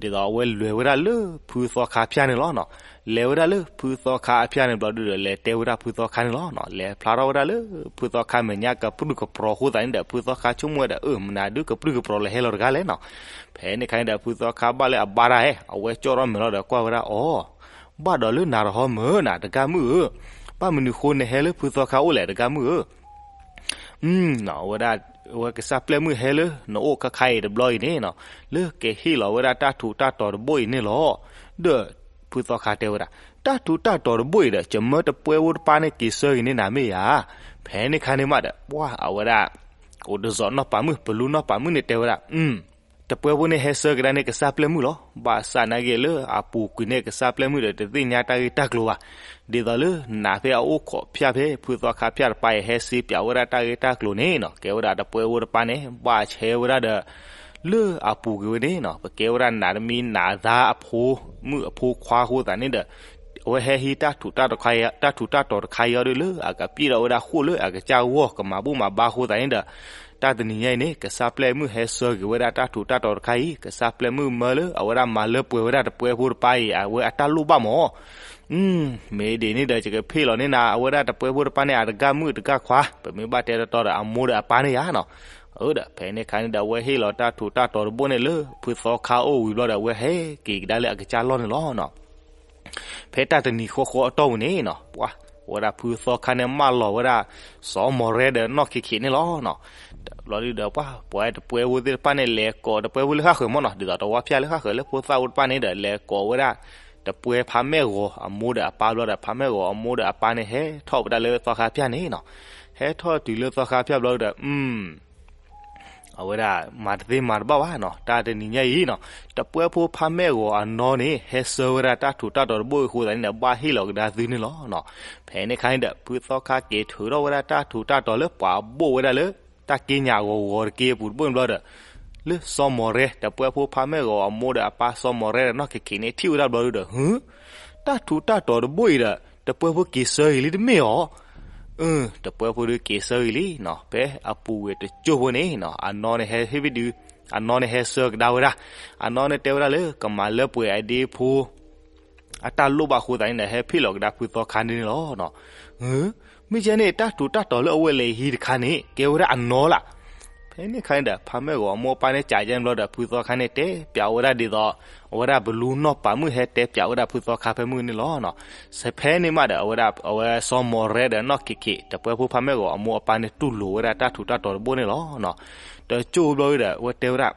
ဒ်သိးအဝဲလဲၤဝဲဒၣ်လၢဖုသီခါဖၠၣ်န့ၣ်လီၤနီၤ. လဲၤဝဲဒၣ်လၢဖုသီခါအဖၠၣ်န့ၣ်ဘျီဒုဒီး လဲၤတဲဝဲဒၣ်ဖုသီခါန့ၣ်လီၤနီၤ. လဲၤဖျါထီၣ်ဝဲဒၣ်လၢဖုသီခါမဲာ်ညါကပြုၢ်ကပြီၤအဃိသတးန့ၣ်ဒီး ဖုသီခါဆိကမိၣ်ဝဲဒီး အၢ မနုၤဒုကပြုၢ်ကပြီၤလဲၤဟဲလီၤတဂၤလဲၣ်နီၤ. ဖဲန့ၣ်ခါန့ၣ်ဒီး ဖုသီခါဘၣ်လၢအဘါတၢ်ဧဲ အဝဲကၠီၣ်ထီၣ်မဲာ်လီၤဒီးကွၢ်ဝဲဒၣ်အီၤ ဘၣ်ဒီးလၢနၤတဟီမၢ်နၤ တဂၤမုၣ်ဧၢ, ဘၣ်မနုၤဃိနဟဲလၢဖုသီခါအိၣ်လဲၣ် တဂၤမုၣ်ဧၢ. အဝဲဒၣ် အဝဲကစၢ်ပျဲၢ်မုၣ်ဟဲလၢနအိၣ်ခါခါအံၤတဘျီအံၤန့ၣ်နီၤ လၢကဟ့ၣ်လီၤဝဲဒၣ်တၢ်ထူးတၢ်တီၤတဘိအံၤန့ၣ်လီၤ. ဒီးဖုသီခါတဲဝဲဒၣ် တၢ်ထူးတၢ်တီၤတဘိအံၤဒီး ယမၢတပှဲၤဖိတပၢ်န့ၣ်က့ၤဆၢက့ၤန့ၢ်နၤမ့ၢ်ဧါ. ဖဲန့ၣ်ခါန့ၣ်မးဒီး ပှၢ်အဝဲဒၣ် အိၣ်တစီၤနီၢ်ပၤမုၣ် ပလူနီၢ်ပၤမုၣ်န့ၣ်တဲဝဲဒၣ် တပှဲၤဖိန့ၣ်ဟဲဆၢကဒါန့ၢ်ကစၢ်ပျဲၢ်မုၣ်လီၤ. ဘၣ်ဆၣ်နာ်က့လၢအပူၤကွံာ်န့ၣ် ကစၢ်ပျဲၢ်မုၣ်ဒီးတသ့ၣ်ညါတၢ်ဂ့ၢ်တၢ်ကျိၤဘၣ်. ဒ်သိးလၢနၤဖဲအအိၣ်ခိးဖၠၣ်ဖဲ ဖုသီခါဖၠၣ်တပၤအံၤ ဟဲစံးပၠးဝဲဒၣ်တၢ်ဂ့ၢ်တၢ်ကျိၤန့ၣ်နီၤ ကဲဝဲဒၣ်တပှဲၤဖိတပၢ်န့ၣ် ဘၣ်ဆဲဝဲဒၣ်ဒီး လၢအပူၤကွံာ်ဝဲန့ၣ်နီၤ ပကဲဝဲဒၣ်နးတမံၤနးသါအဖိမုၣ်အဖိခွါအဃိသတးန့ၣ်ဒီး အဝဲဟဲဟံးတၢ်ထူးတၢ်တီၤတခါ တၢ်ထူးတၢ်တီၤတခါအံၤအီၤဒီး လၢအကပျံၢ်ထီၣ်ဝဲဒၣ်ဃိၣ်လၢအကစၢ်ဂီၢ် ကမၤဘူၣ်မၤဘါအဃိသတးန့ၣ်ဒီး တၢ်တနံၤညါအံၤန့ၣ် ကစၢ်ပျဲၢ်မုၣ်ဟဲဆၢက့ၤဝဲဒၣ်တၢ်ထူးတၢ်တီၤတခါအံၤ ကစၢ်ပျဲၢ်မုၣ်မၢလၢအဝဲဒၣ်မၤလၢပှဲၤဝဲဒၣ်တပှဲၤဖိတပၢ်အံၤ အဝဲအတၢ်လိၣ်ဘၣ်မး မ့ၢ်ဒ်န့ၣ်ဒီး ယကဖ့ၣ်လီၤန့ၢ်နၤ အဝဲဒၣ်တပှဲၤဖိတပၢ်န့ၣ် အတဂၤမုၣ်တဂၤခွါ ပမ့ၢ်ဘၣ်တဲတီတီဒီး အမိၢ်ဒီးအပၢ်န့ၣ်ယါနီၤ. အၢဒီး ဖဲန့ၣ်ခါန့ၣ်ဒီး အဝဲဟ့ၣ်လီၤတၢ်ထူးတၢ်တီၤတဘိန့ၣ်လၢ ဖုသီခါအိၣ်ဝံၤဘျီဒီး အဝဲဟဲက့ၤကဒါလၢအကစၢ်လီၢ်န့ၣ်လီၤနီၤ. ဖဲတၢ်တနံၤဃီဃီအတီၢ်ပူၤန့ၣ်နီၤ ပှၢ် အဝဲဒၣ်ဖုသီခါန့ၣ် မၢလီၤဝဲဒၣ် စီၤမီၤရဲဒီးနီၢ်ခံးခံးန့ၣ်လီၤနီၤ. ဘျီဒုဒီး ပှၢ် ပှၤတပှဲၤဖိသ့ၣ်တဖၣ်န့ၣ် လဲၤကိးတပှဲၤဖိလၢဃၣ်ဃၢၤမးနီၤ ဒ်သိးတဝါဖၠၣ်လၢဃၣ်ဃၢၤလၢဖိသၣ်အိၣ်တဖၣ်န့ၣ်ဒီး လဲၤကိးဝဲဒၣ် တပှဲၤဖါမဲာ်ဂီၤအမိၢ်ဒီးအပၢ်ဘျီဒီး ဖါမဲာ်ဂီၤအမိၢ်ဒီးအပၢ်န့ၣ် ဟဲထီၣ်ဝဲဒၣ်လၢသီခါဖၠၣ်န့ၣ်နီၤ. ဟဲထီၣ်တုၤလၢသီခါဖၠၣ်ဘျီဒီး အဝဲဒၣ်မၤတသ့မၤတဘၣ်ဘၣ်နီၤ တၢ်တနံၤညါအံၤနီၤ တပှဲၤဖိဖါမဲာ်ဂီၤအနီၢ်န့ၣ် ဟဲဆၢဝဲဒၣ်တၢ်ထူးတၢ်တီၤတဘိအံၤအဃိသတးန့ၣ်ဒီး ဘၣ်ဟ့ၣ်လီၤကဒါသုန့ၣ်လီၤနီၤ. ဖဲန့ၣ်ခါန့ၣ်ဒီး ဖုသီခါက့ၤထုးထီၣ်ဝဲဒၣ်တၢ်ထူးတၢ်တီၤလၢပှၤဘိၣ်ဝဲဒၣ်လၢ တၢ်က့ညၣ်အဂီၤဂီၤတက့အပူၤတဘိန့ၣ်ဘျီဒီး လၢစီၤမီၤရဲ တပှဲၤဖိဖါမဲာ်ဂီၤအမိၢ်ဒီးအပၢ်စီၤမီၤရဲဒီးနီၢ်ခံးခံးန့ၣ် ထံၣ်ဝဲဒၣ်ဘျီဒုဒီး ဟု တၢ်ထူးတၢ်တီၤတဘိအံၤဒီး တပှဲၤဖိက့ၤဆၢက့ၤလံတမ့ၢ်ဧါ. အၢ တပှဲၤဖိဒုက့ၤဆၢက့ၤလံနီၤ ဖဲအပူၤကွံာ်တစိၢ်ဖိန့ၣ်နီၤ အနီၢ်န့ၣ်ဟဲဟ့ၣ်ဘံၣ်ဒုး အနီၢ်န့ၣ်ဟဲဆၢကဒါဝဲဒၣ် အနီၢ်န့ၣ်တဲဝဲဒၣ်လၢကမၤလၢပှဲၤအဒ့ဖိ အတၢ်လိၣ်ဘၣ်အဃိသတးန့ၣ်ဒီး ဟဲဖ့ၣ်လီၤကဒါဖုသီခါန့ၣ်န့ၣ်လီၤ. မ့ၢ်ကဲန့ၣ် တၢ်ထူးတၢ်တီၤလၢအဝဲလဲၤဟံးတခါန့ၣ် ကဲဝဲဒၣ်အနီၢ်လၢ်. ဖဲန့ၣ်ခါန့ၣ်ဒီး ဖါမဲာ်ဂီၤအမိၢ်အပၢ်န့ၣ် ကးယဲန့ၣ်ဘျီဒီး ဖုသီခါန့ၣ်တဲပၠးဝဲဒၣ်ဒ်သိး အဝဲဒၣ်ဘလူနီၢ်ပၤမုၣ်ဟဲတဲပၠးဝဲဒၣ်ဖုသီခါဖဲမုၢ်န့ၣ်လီၤ. ဖဲန့ၣ်မးဒီး အဝဲဒၣ် အဝဲစီၤမီၤရဲဒီးနီၢ်ခံးခံး တပှဲၤဖိဖါမဲာ်ဂီၤအမိၢ်အပၢ်န့ၣ် တူၢ်လိာ်ဝဲဒၣ်တၢ်ထူးတၢ်တီၤတဘိန့ၣ်လီၤ. တစိၢ်ဘျီဒီး အဝဲတဲဝဲဒၣ်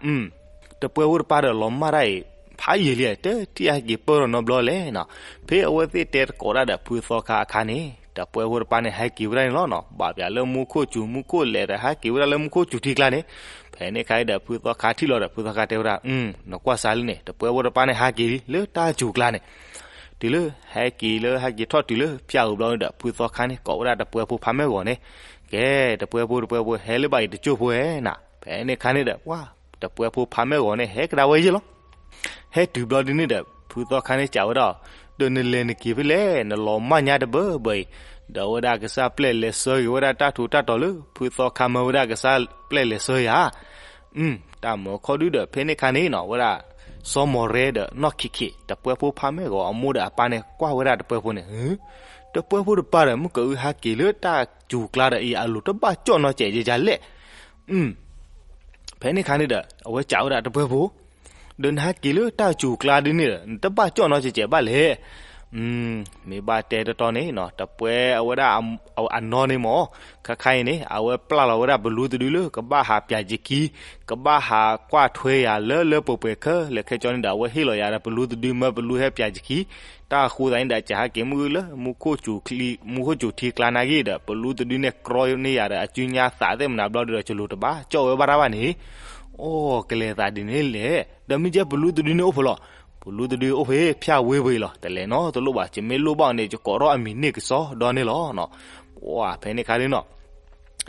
တပှဲၤဖိတပၢ်ဒီးလီၤမၢ်တၢ်အံၤ ဖးယံာ်လံ တထံၣ်အဟဲက့ၤပၢၢ်ထီၣ်နီတဘျီလဲၣ်နီၤ. ဖဲအဝဲသ့ၣ်တဲသကိးတၢ်ဒီးဖုသီခါအခါန့ၣ် တပှဲၤဖိတပၢ်န့ၣ် ဟဲက့ၤဝဲဒၣ်န့ၣ်လီၤနီၤ. ဘၣ်ပၠးလၢမူခိၣ်စူၤ မူခိၣ်လဲၤဒီးဟဲက့ၤဝဲဒၣ်လၢမူခိၣ်စူၤထံကျါန့ၣ်. ဖဲန့ၣ်ခါဒီး ဖုသီခါထံၣ်လီၤဒီး ဖုသီခါတဲဝဲဒၣ် နကွၢ်စးလံန့ၣ် တပှဲၤဖိတပၢ်န့ၣ် ဟဲက့ၤလံလၢတၢ်စူၤကျါန့ၣ်. တုၤလၢဟဲက့ၤလၢဟဲက့ၤထီၣ်တုၤလၢဖၠၣ်ဧိၤဘျီန့ၣ်ဒီး ဖုသီခါန့ၣ် ကိးဝဲဒၣ်တပှဲဖိဖါမဲၢ်ဂီၤန့ၣ်, ကဲ, တပှဲဖိ တပှဲဖိ ဟဲလၢဘၣ်အံၤတကၠိၢ်ဖိဧါနၤ, ဖဲန့ၣ်ခါန့ၣ်ဒီး တပှဲဖိဖါမဲၢ်ဂီၤန့ၣ် ဟဲကဒါဝဲယဲၢ်လီၤ. ဟဲတုၤဘျီဒ်န့ၣ်ဒီး ဖုသီခါန့ၣ်စံးဝဲဒၣ်, ဒီးနလဲၤနက့ၤဖဲလဲၣ်, နလီၤမၢ်ညါတဘၢဘၢအံၤ, ဒီးအဝဲဒၣ်ကစၢ်ပျဲၢ်လဲၤဆှၢက့ၤဝဲဒၣ်တၢ်ထူးတၢ်တီၤလၢ ဖုသီခါမၢဝဲဒၣ်ကစၢ်ပျဲၢ်လဲၤဆှၢယၤ တၢ်မၢခီဒုဒီး ဖဲန့ၣ်ခါန့ၣ်နီၤ အဝဲဒၣ် စီၤမီၢ်ရဲဒီးနီၢ်ခ့ၣ်ခ့ၣ် တပှဲဖိဖါမဲၢ်ဂီၤအမိၢ်ဒီးအပၢ်န့ၣ် ကွၢ်ဝဲဒၣ်တပှဲဖိန့ၣ်, တပှဲဖိတပၢ်ဒီး မုၢ်ကအုဟဲက့ၤလၢတၢ်စူၤကျါဒီးအံၤ အလိၤတဘၣ်ကၠီၣ်နီတစဲးယဲယလဲၣ်. ဖဲန့ၣ်ခါန့ၣ်ဒီး အဝဲစံးဝဲဒၣ်တပှဲဖိ, ဒီးနဟဲက့ၤလၢတၢ်စူၤကျါဒ်န့ၣ်ဒီး နတဘၣ်ကၠီၣ်နီတစဲးဘၣ်လဲၣ်. မ့ၢ်ဘၣ်တဲတတီန့ၣ်နီၤ တပှဲအဝဲဒၣ် အနီၢ်န့ၣ်မ့ၢ် ခါခါအံၤန့ၣ် အဝဲပျၢ်လီၤဝဲဒၣ်ပလူတဒုလၢ ကဘၣ်ဟးပၠးယခံ, ကဘၣ်ဟးကွၢ်ထွဲယၤလၢလၢပှဲၤပှဲၤခဲလၢာ်ခဲဆ့န့ၣ်ဒီး အဝဲဟ့ၣ်လီၤယၤဒီးပလူတဒု မၢပလူဟဲပၠးယခံ, တၢ်အဃိသတးန့ၣ်ဒီး ကဟဲက့ၤမုၢ်လၢ မူခိၣ်စူၤထံကျါနာ်က့ဒီး ပလူတဒုန့ၣ်ကြီန့ၢ်ယၤဒီး အစုညါသးသ့ၣ်မနၤဘျီဒီး ကလိၤတဘၣ်ကၠီၣ်ဝဲဘၣ်တၢ်ဘၣ်န့ၣ်, အိၣ်ကလဲၤသးဒ်န့ၣ်လဲၣ်. ဒီးမ့ၢ်ကဲပလူတဒုန့ၣ်အိၣ်ဖဲလဲၣ်, ပလူတဒုအိၣ်ဖဲဖၠၣ်ဝ့ပူၤအံၤလီၤ. တလဲၤနီတလိၣ်ဘၣ်, ယမ့ၢ်လိၣ်ဘၣ်အီၤန့ၣ် ယကိးထီၣ်အမံၤန့ၢ်ကစီဒီန့ၣ်လီၤ. ပှၤဖဲန့ၣ်ခါဒ်နီၤ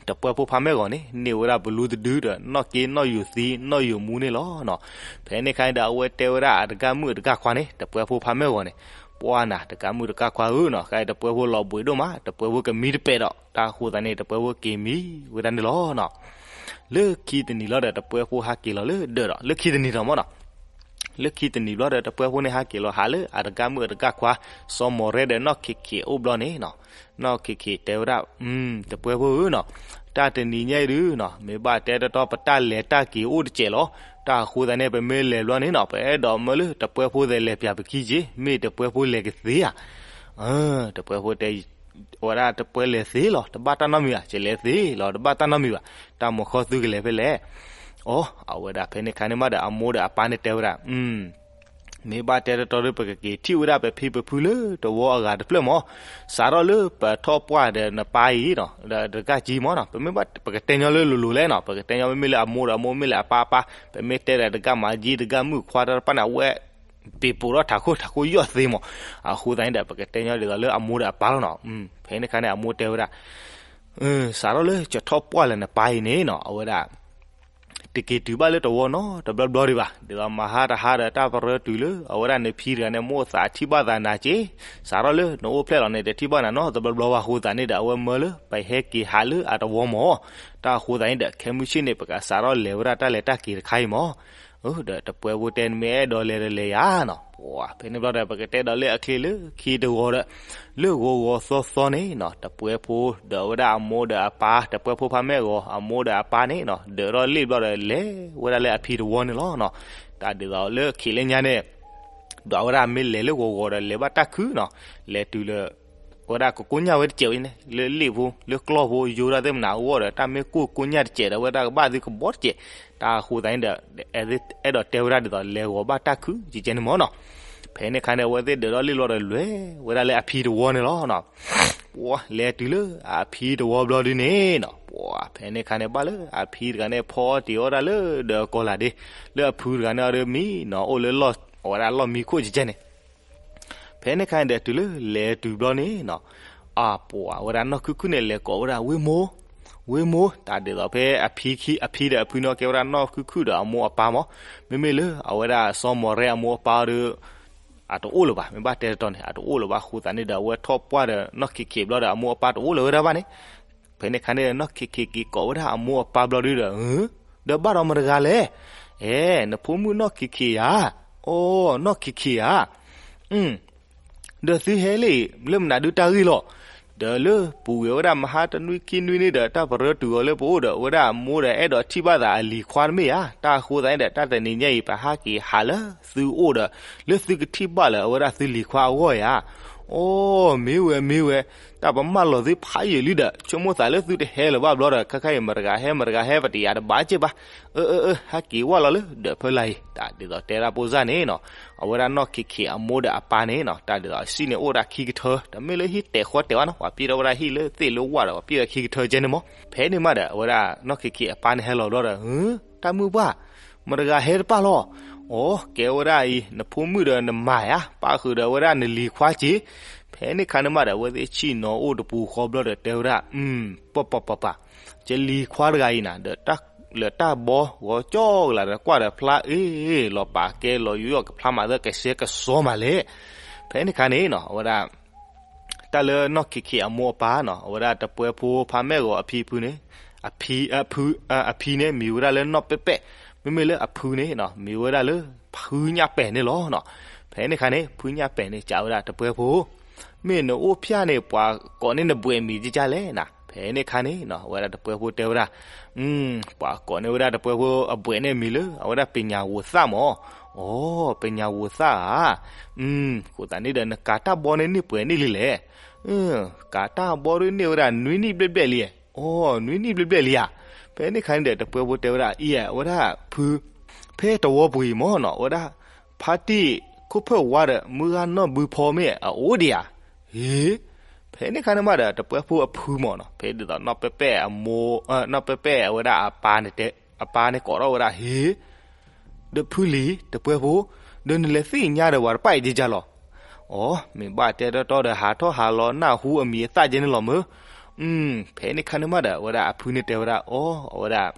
တပှဲဖိဖါမဲၢ်ဂီၤန့ၣ် န့ၢ်ဝဲဒၣ်ပလူတဒုဒီး နီၢ်က့နီၢ်ယိၤသံနီၢ်ယိၤမူန့ၣ်လီၤ. ဖဲန့ၣ်ခါန့ၣ်ဒီး အဝဲတဲဝဲဒၣ်အတဂၤမုၣ်အတဂၤခွါန့ၣ် တပှဲဖိဖါမဲၢ်ဂီၤန့ၣ်, ပှၤနၤ တဂၤမုၣ်တဂၤခွါဧၢနီၤ, ခဲအံၤတပှဲဖိလီၤဘှံးဒိၣ်မး, တပှဲဖိကမံတပဲာ်ဒီး တၢ်အဃိသတးန့ၣ် တပှဲဖိက့ၤမံဝဲဒၣ်န့ၣ်လီၤ. လၢခံတနံၤလီၤဒီး တပှဲဖိဟဲက့ၤလီၤလၢဒၢးဒီး လၢခံတနံၤလီၤမ့ၢ်နီၤ လၢခံတနံၤဘျီဒီး တပှဲဖိန့ၣ်ဟဲက့ၤလီၤဟးလၢအတဂၤမုၣ်အတဂၤခွါ စီၤမီၢ်ရဲဒီးနီၢ်ခ့ၣ်ခ့ၣ်အိၣ်ဘျီန့ၣ်နီၤ, နီၢ်ခ့ၣ်ခ့ၣ်တဲဝဲဒၣ်, တပှဲဖိဧၢနီၤ, တၢ်တနံၤညါအံၤဒုနီၤ မ့ၢ်ဘၣ်တဲတတီ ပတၢ်လဲၤတၢ်က့ၤအိၣ်တစဲးလီၤ. တၢ်အဃိသတးန့ၣ် ပမ့ၢ်လဲၤဘျီန့ၣ်နီၤ ပအဲၣ်ဒိးမၢလၢတပှဲဖိသ့ၣ်လဲၤပၠးပခံက့ၤ, မ့ၢ်တပှဲဖိလဲၤကသ့ဧါ. တပှဲဖိတဲ အဝဲဒၣ်တပှဲလဲၤသ့လီၤ တဘၣ်တၢ်နီတမံၤဘၣ်, ယလဲၤသ့လီၤ တဘၣ်တၢ်နီတမံၤဘၣ်, တၢ်မုၢ်ခီသုကလဲၤဖဲလဲၣ်. အိ အဝဲဒၣ်ဖဲန့ၣ်ခါန့ၣ်မးဒီး အမိၢ်ဒီးအပၢ်န့ၣ်တဲဝဲဒၣ်, မ့ၢ်ဘၣ်တဲတတီဒီး ပကက့ၤထံၣ်ဝဲဒၣ်ပဖံပဖုလၢတဝီအဂၤတဖျၢၣ်မး, စးထီၣ်လၢပထီၣ်ပှၢ်ဒီးနပၢ်အံၤနီၤ ဒီးတဂၤကံမးနီၤ, ပမ့ၢ်ဘၣ်ပကတဲညီလၢလိၤလိၤလဲၣ်နီၤ, ပကတဲညီမ့မ့ၢ်လၢအမိၢ်ဒီးအမိၢ် မ့မ့ၢ်လၢအပၢ်အပၢ်, ပမ့ၢ်တဲဒီးတဂၤမၤကံတဂၤမုၣ်ခွါတၢ်တဖၣ်န့ၣ် အဝဲ ပ့ၤပိာ်ထီၣ်ထးခိၣ်ထးခိၣ်ယီၢ်သ့မး, အဃိသတးန့ၣ်ဒီး ပကတဲညီဒ်သိးလၢအမိၢ်ဒီးအပၢ်လီၤနီၤ. ဖဲန့ၣ်ခါန့ၣ် အမိၢ်တဲဝဲဒၣ်, စးထီၣ်လၢကထီၣ်ပှၢ်လၢနပၢ်အံၤန့ၣ်နီၤ အဝဲဒၣ် တက့ၤတုၤဘၣ်လၢတဝီနီတဘျီဘျီဒံးဘၣ်, ဒ်သိးမဟါတဟါဒီးတၢ်ပရၢတုၤလၢ အဝဲဒၣ်နဖံတဂၤန့ၣ် မိၣ်သးထံၣ်ဘၣ်သးနၤက့, စးထီၣ်လၢနအိၣ်ဖျဲၣ်လီၤန့ၣ် တထံၣ်ဘၣ်နၤနီတဘျီဘျီဘၣ်အဃိသတးန့ၣ်ဒီး အဝဲမၢလၢပဟဲက့ၤဟးလၢအတဝီမး, တၢ်အဃိသတးန့ၣ်ဒီး ခဲမုၢ်ဆ့ၣ်န့ၣ် ပကစးထီၣ်လဲၤဝဲဒၣ်တၢ်လဲၤတၢ်က့ၤတခါအံၤမး ဒီးတပှဲဖိတဲ နမ့ၢ်အဲၣ်ဒိးလဲၤဒီးလဲၤယၤနီၤ, ပှၤဖဲန့ၣ်ဘျီဒီး ပကတဲဒီးလၢအချ့လၢခံတဝီဒီး လၢဂီၤဂီၤသီသီန့ၣ်နီၤ တပှဲဖိဒီးအဝဲဒၣ်အမိၢ်ဒီးအပၢ် တပှဲဖိဖါမဲၢ်ဂီၤ အမိၢ်ဒီးအပၢ်န့ၣ်နီၤ ဒၢးထီၣ်လ့ၣ်ဘျီဒီးလဲၤဝဲဒၣ်လၢအဖံတဝီန့ၣ်လီၤနီၤ, တၢ်ဒ်သိးလၢခံလၢညါန့ၣ် ဒီးအဝဲဒၣ်မ့ၢ်လဲၤလၢဂီၤဂီၤဒီးလဲၤဘၣ်တၢ်ခုၣ်နီၤ, လဲၤတုၤလၢ အဝဲဒၣ်ကကိညၢ်ဝဲတစဲးဝဲန့ၣ် လၢလ့ၣ်ဖိ လၢကျီၢ်ဖိ ယိတၢ်သ့ၣ်မနၤအဂီၢ်ဒီး တၢ်မ့ၢ်ကိၢ်ကိညၢ်တစဲးဒီး အဝဲဒၣ်ကဘၣ်သုကဘီတစဲး, တၢ်အဃိသတးန့ၣ်ဒီး အဲၣ်ဒိးတဲဝဲဒၣ်ဒ်သိး လဲၤဂီၤဘၣ်တၢ်ခုၣ်ကဲကဲန့ၣ်မးနီၤ, ဖဲန့ၣ်ခါန့ၣ် အဝဲသ့ၣ်ဒၢးထီၣ်လ့ၣ်ဘျီဒီးလဲၤဝဲဒၣ်လၢအဖံတဝီန့ၣ်လီၤနီၤ, ပှၤလဲၤတုၤလၢအဖံတဝီဘျီဒုန့ၣ်နီၤ ပှၤဖဲန့ၣ်ခါန့ၣ် ဘၣ်လၢအဖံတဂၤန့ၣ်ဖီအီၣ်တ့ၤအီၣ်တၢ်လၢဒၢးကီၤလၤဒ့, လၢအဖုတဂၤန့ၣ်အီၤဒီးမံနီၤ အိၣ်လၢလီၢ် အဝဲဒၣ်လီၢ်မံခိၣ်ကဲကဲန့ၣ် ဖဲန့ၣ်ခါန့ၣ်ဒီး တုၤလၢလဲၤတုၤဘျီန့ၣ်နီၤ, အပှၤဝဲဒၣ်နီၢ်ခုၣ်ခုၣ်န့ၣ် လဲၤကိးဝဲဒၣ် ဝ့ၢ်မိၢ်, ဝ့ၢ်မိၢ်, တၢ်ဒ်သိးဖဲအဖံခံ အဖံဒီးအဖုန့ၣ်ကဲဝဲဒၣ်နီၢ်ခုၣ်ခုၣ်ဒီးအမိၢ်အပၢ်မး, မ့မ့ၢ်လၢအဝဲဒၣ်စီၤမီၢ်ရဲအမိၢ်အပၢ်ဒီး အတအိၣ်လၢၤဘၣ်, မ့ၢ်ဘၣ်တဲတတီန့ၣ် အတအိၣ်လၢၤဘၣ်အဃိသတးန့ၣ်ဒီး အဝဲထီၣ်ပှၢ်ဒီးနီၢ်ခ့ၣ်ခ့ၣ်ဘျီဒီး အမိၢ်အပၢ်တအိၣ်လၢၤဝဲဒၣ်ဘၣ်န့ၣ်, ဖဲန့ၣ်ခါန့ၣ်ဒီး နီၢ်ခ့ၣ်ခ့ၣ်က့ၤကိးဝဲဒၣ်အမိၢ်အပၢ်ဘျီဒုဒီး ဒီးဘၣ်ဒီးမတၤတဂၤလဲၣ်, အဲ နဖိမုၣ်နီၢ်ခ့ၣ်ခ့ၣ်ဧါ, အိ နီၢ်ခ့ၣ်ခ့ၣ်ဧါ, ဒီးသုဟဲလံ လၢမနုၤဒုတၢ်ဂ့ၢ်လီၤ, ဒီးလၢပူၤကွံာ်ဝဲဒၣ်မဟါတနွံခံနွံန့ၣ်ဒီး တၢ်ပရၢတုၤအီၤလၢပအိၣ်ဒီး အဝဲဒၣ်အမိၢ်ဒီးအဲၣ်ဒိးထံၣ်ဘၣ်သးအလံၤခွါတမ့ၢ်ဧါ, တၢ်အဃိသတးန့ၣ်ဒီး တၢ်တနံၤညါအံၤ ပဟဲက့ၤဟးလၢသုအိၣ်ဒီး လၢသုကထံၣ်ဘၣ်လၢအဝဲဒၣ်သုလံၤခွါအဂီၢ်ဧါ, အိ မ့ၢ်ဝဲမ့ၢ်ဝဲ, တၢ်ပမၢလီၤသုဖးယံာ်လံဒီး ဆိကမိၣ်သးလၢသုတဟဲလၢၤဘၣ်ဘျီဒီး ခဲခါအံၤမတၤတဂၤဟဲမတၤတဂၤဟဲ ပတယာ်တဘၣ်က့ၢ်ဘၣ်, အၢ အၢ အၢ ဟဲက့ၤဝဲလီၤလၢဒၢးဖီလာ်အံၤ, တၢ်ဒ်သိးတဲဒၣ်ဖိစၢ်န့ၣ်နီၤ, အဝဲဒၣ်နီၢ်ခ့ၣ်ခ့ၣ်အမိၢ်ဒီးအပၢ်န့ၣ်နီၤ တၢ်ဒ်သိးအစံၣ်န့ၣ်အိၣ်ဒၣ်ခံကထၢ, တမ့ၢ်လၢဟံၣ်တဲာ်ဃီတဲာ်ဘၣ်နီၤ, ပှၤပျဲထီၣ်ဝဲဒၣ်ဟံၣ်လၢသ့ၣ်လၢဝၣ်ဒီး ပှၤပျဲထီၣ်ခံကထၢကဲန့ၣ်မး, ဖဲန့ၣ်မးဒီး အဝဲဒၣ်နီၢ်ခ့ၣ်ခ့ၣ်အပၢ်န့ၣ်ဟဲလီၤဘျီဒီး တၢ်မုၣ်ပှၢ်, မတၤတဂၤဟဲတပၢ်လီၤ, အိ ကဲဝဲဒၣ်အံၤ နဖိမုၣ်ဒီးနမၤဧါ, ပၣ်ဃုာ်ဒီးဝဲဒၣ်နလံၤခွါက့ၤ. ဖဲန့ၣ်ခါန့ၣ်မးဒီး အဝဲသ့ၣ်ဆ့ၣ်နီၤအိၣ်တပူၤဃီဘျီဒီးတဲဝဲဒၣ်, ပပပပ, ကလံၤခွါတဂၤအံၤနၤ ဒီးလၢတၢ်ဘီဂီၤကၠီကလာ်ဒီး ကွၢ်ဒီးဖျါအ့ၣ် လီၤပာ်ကဲလီၤယူးယီၣ်ကဖျါမးသၢကဆှဲကစီမးလဲၣ်. ဖဲန့ၣ်ခါန့ၣ်နီၤ အဝဲဒၣ် တၢ်လၢနီၢ်ခ့းခ့းအမိၢ်အပၢ်နီၤ အဝဲဒၣ်တပှဲဖိဖါမဲၢ်ဂီၤအဖံဖုန့ၣ်, အဖံ, အဖံ, အဖံန့ၣ်မ့ၢ်ဝဲဒၣ်လၢနီၢ်ပဲၣ်ပဲၣ်, မ့မ့ၢ်လၢအဖုန့ၣ်နီၤ မ့ၢ်ဝဲဒၣ်လၢဖုညၣ်ပဲာ်န့ၣ်လီၤနီၤ. ဖဲန့ၣ်ခါန့ၣ် ဖုညၣ်ပဲာ်န့ၣ် စံးဝဲဒၣ်တပှဲဖိ, မ့ၢ်နအိၣ်ဖျဲၣ်န့ၣ် ပှၤကိးန့ၢ်နဘှဲးမံၤကကလဲၣ်နၤ. ဖဲန့ၣ်ခါန့ၣ်နီၤ အဝဲဒၣ်တပှဲဖိတဲဝဲဒၣ်, ပှၤကိးန့ၢ်ဝဲဒၣ်တပှဲဖိအဘှဲးန့ၣ်မံၤလၢ အဝဲဒၣ်ပညၣ်ဝိသၣ်မး. အိ ပညၣ်ဝိသၣ်ဧါ. အဃိသတးန့ၣ်ဒီး နကၤတၢ်ဘီန့ၣ်န့ၢ်ပှဲၤနံၣ်လံလဲၣ်. ကၤတၢ်ဘီဒုန့ၢ်ဝဲဒၣ်နွံနံၣ်ဘျဲၣ်ဘျဲၣ်လံ. အိ နွံနံၣ်ဘျဲၣ်ဘျဲၣ်လံဧါ. ဖဲန့ၣ်ခါန့ၣ်ဒီး တပှဲဖိတဲဝဲဒၣ် အံၤ အဝဲဒၣ်ဖု ဖဲတဝီပူၤအံၤမးနီၤ အဝဲဒၣ် ဖါတံၢ်ခိၣ်ဖၢၣ်ဝါဒီး မုၢ်ဂၢ်နီၢ်ဘုဖီမ့ၢ်အအိၣ်ဒံးဧါ. ဟ့ ဖဲန့ၣ်ခါန့ၣ်မးဒီး တပှဲဖိအဖုမးနီၤ ဖဲဒ်သိးနီၢ်ပဲၣ်ပဲၣ်အမိၢ်, နီၢ်ပဲၣ်ပဲၣ်အဝဲဒၣ်အပၢ်န့ၣ်တဲ, အပၢ်န့ၣ်ကိးထီၣ်ဝဲဒၣ် ဟ့ ဒီးဖုလံၤ တပှဲဖိ, ဒီးနလဲၤသ့ၣ်ညါဒီးပှၤတဖၣ်အံၤကကလီၤ. အိ မ့ၢ်ဘၣ်တဲတီတီဒီး ဟးထီၣ်ဟးလီၤနၢ်ဟူအမံၤအသၣ်ကဲန့ၣ်လီၤမၢ်. ဖဲန့ၣ်ခါန့ၣ်မးဒီး အဝဲဒၣ်အဖုန့ၣ်တဲဝဲဒၣ် အိ အဝဲဒၣ်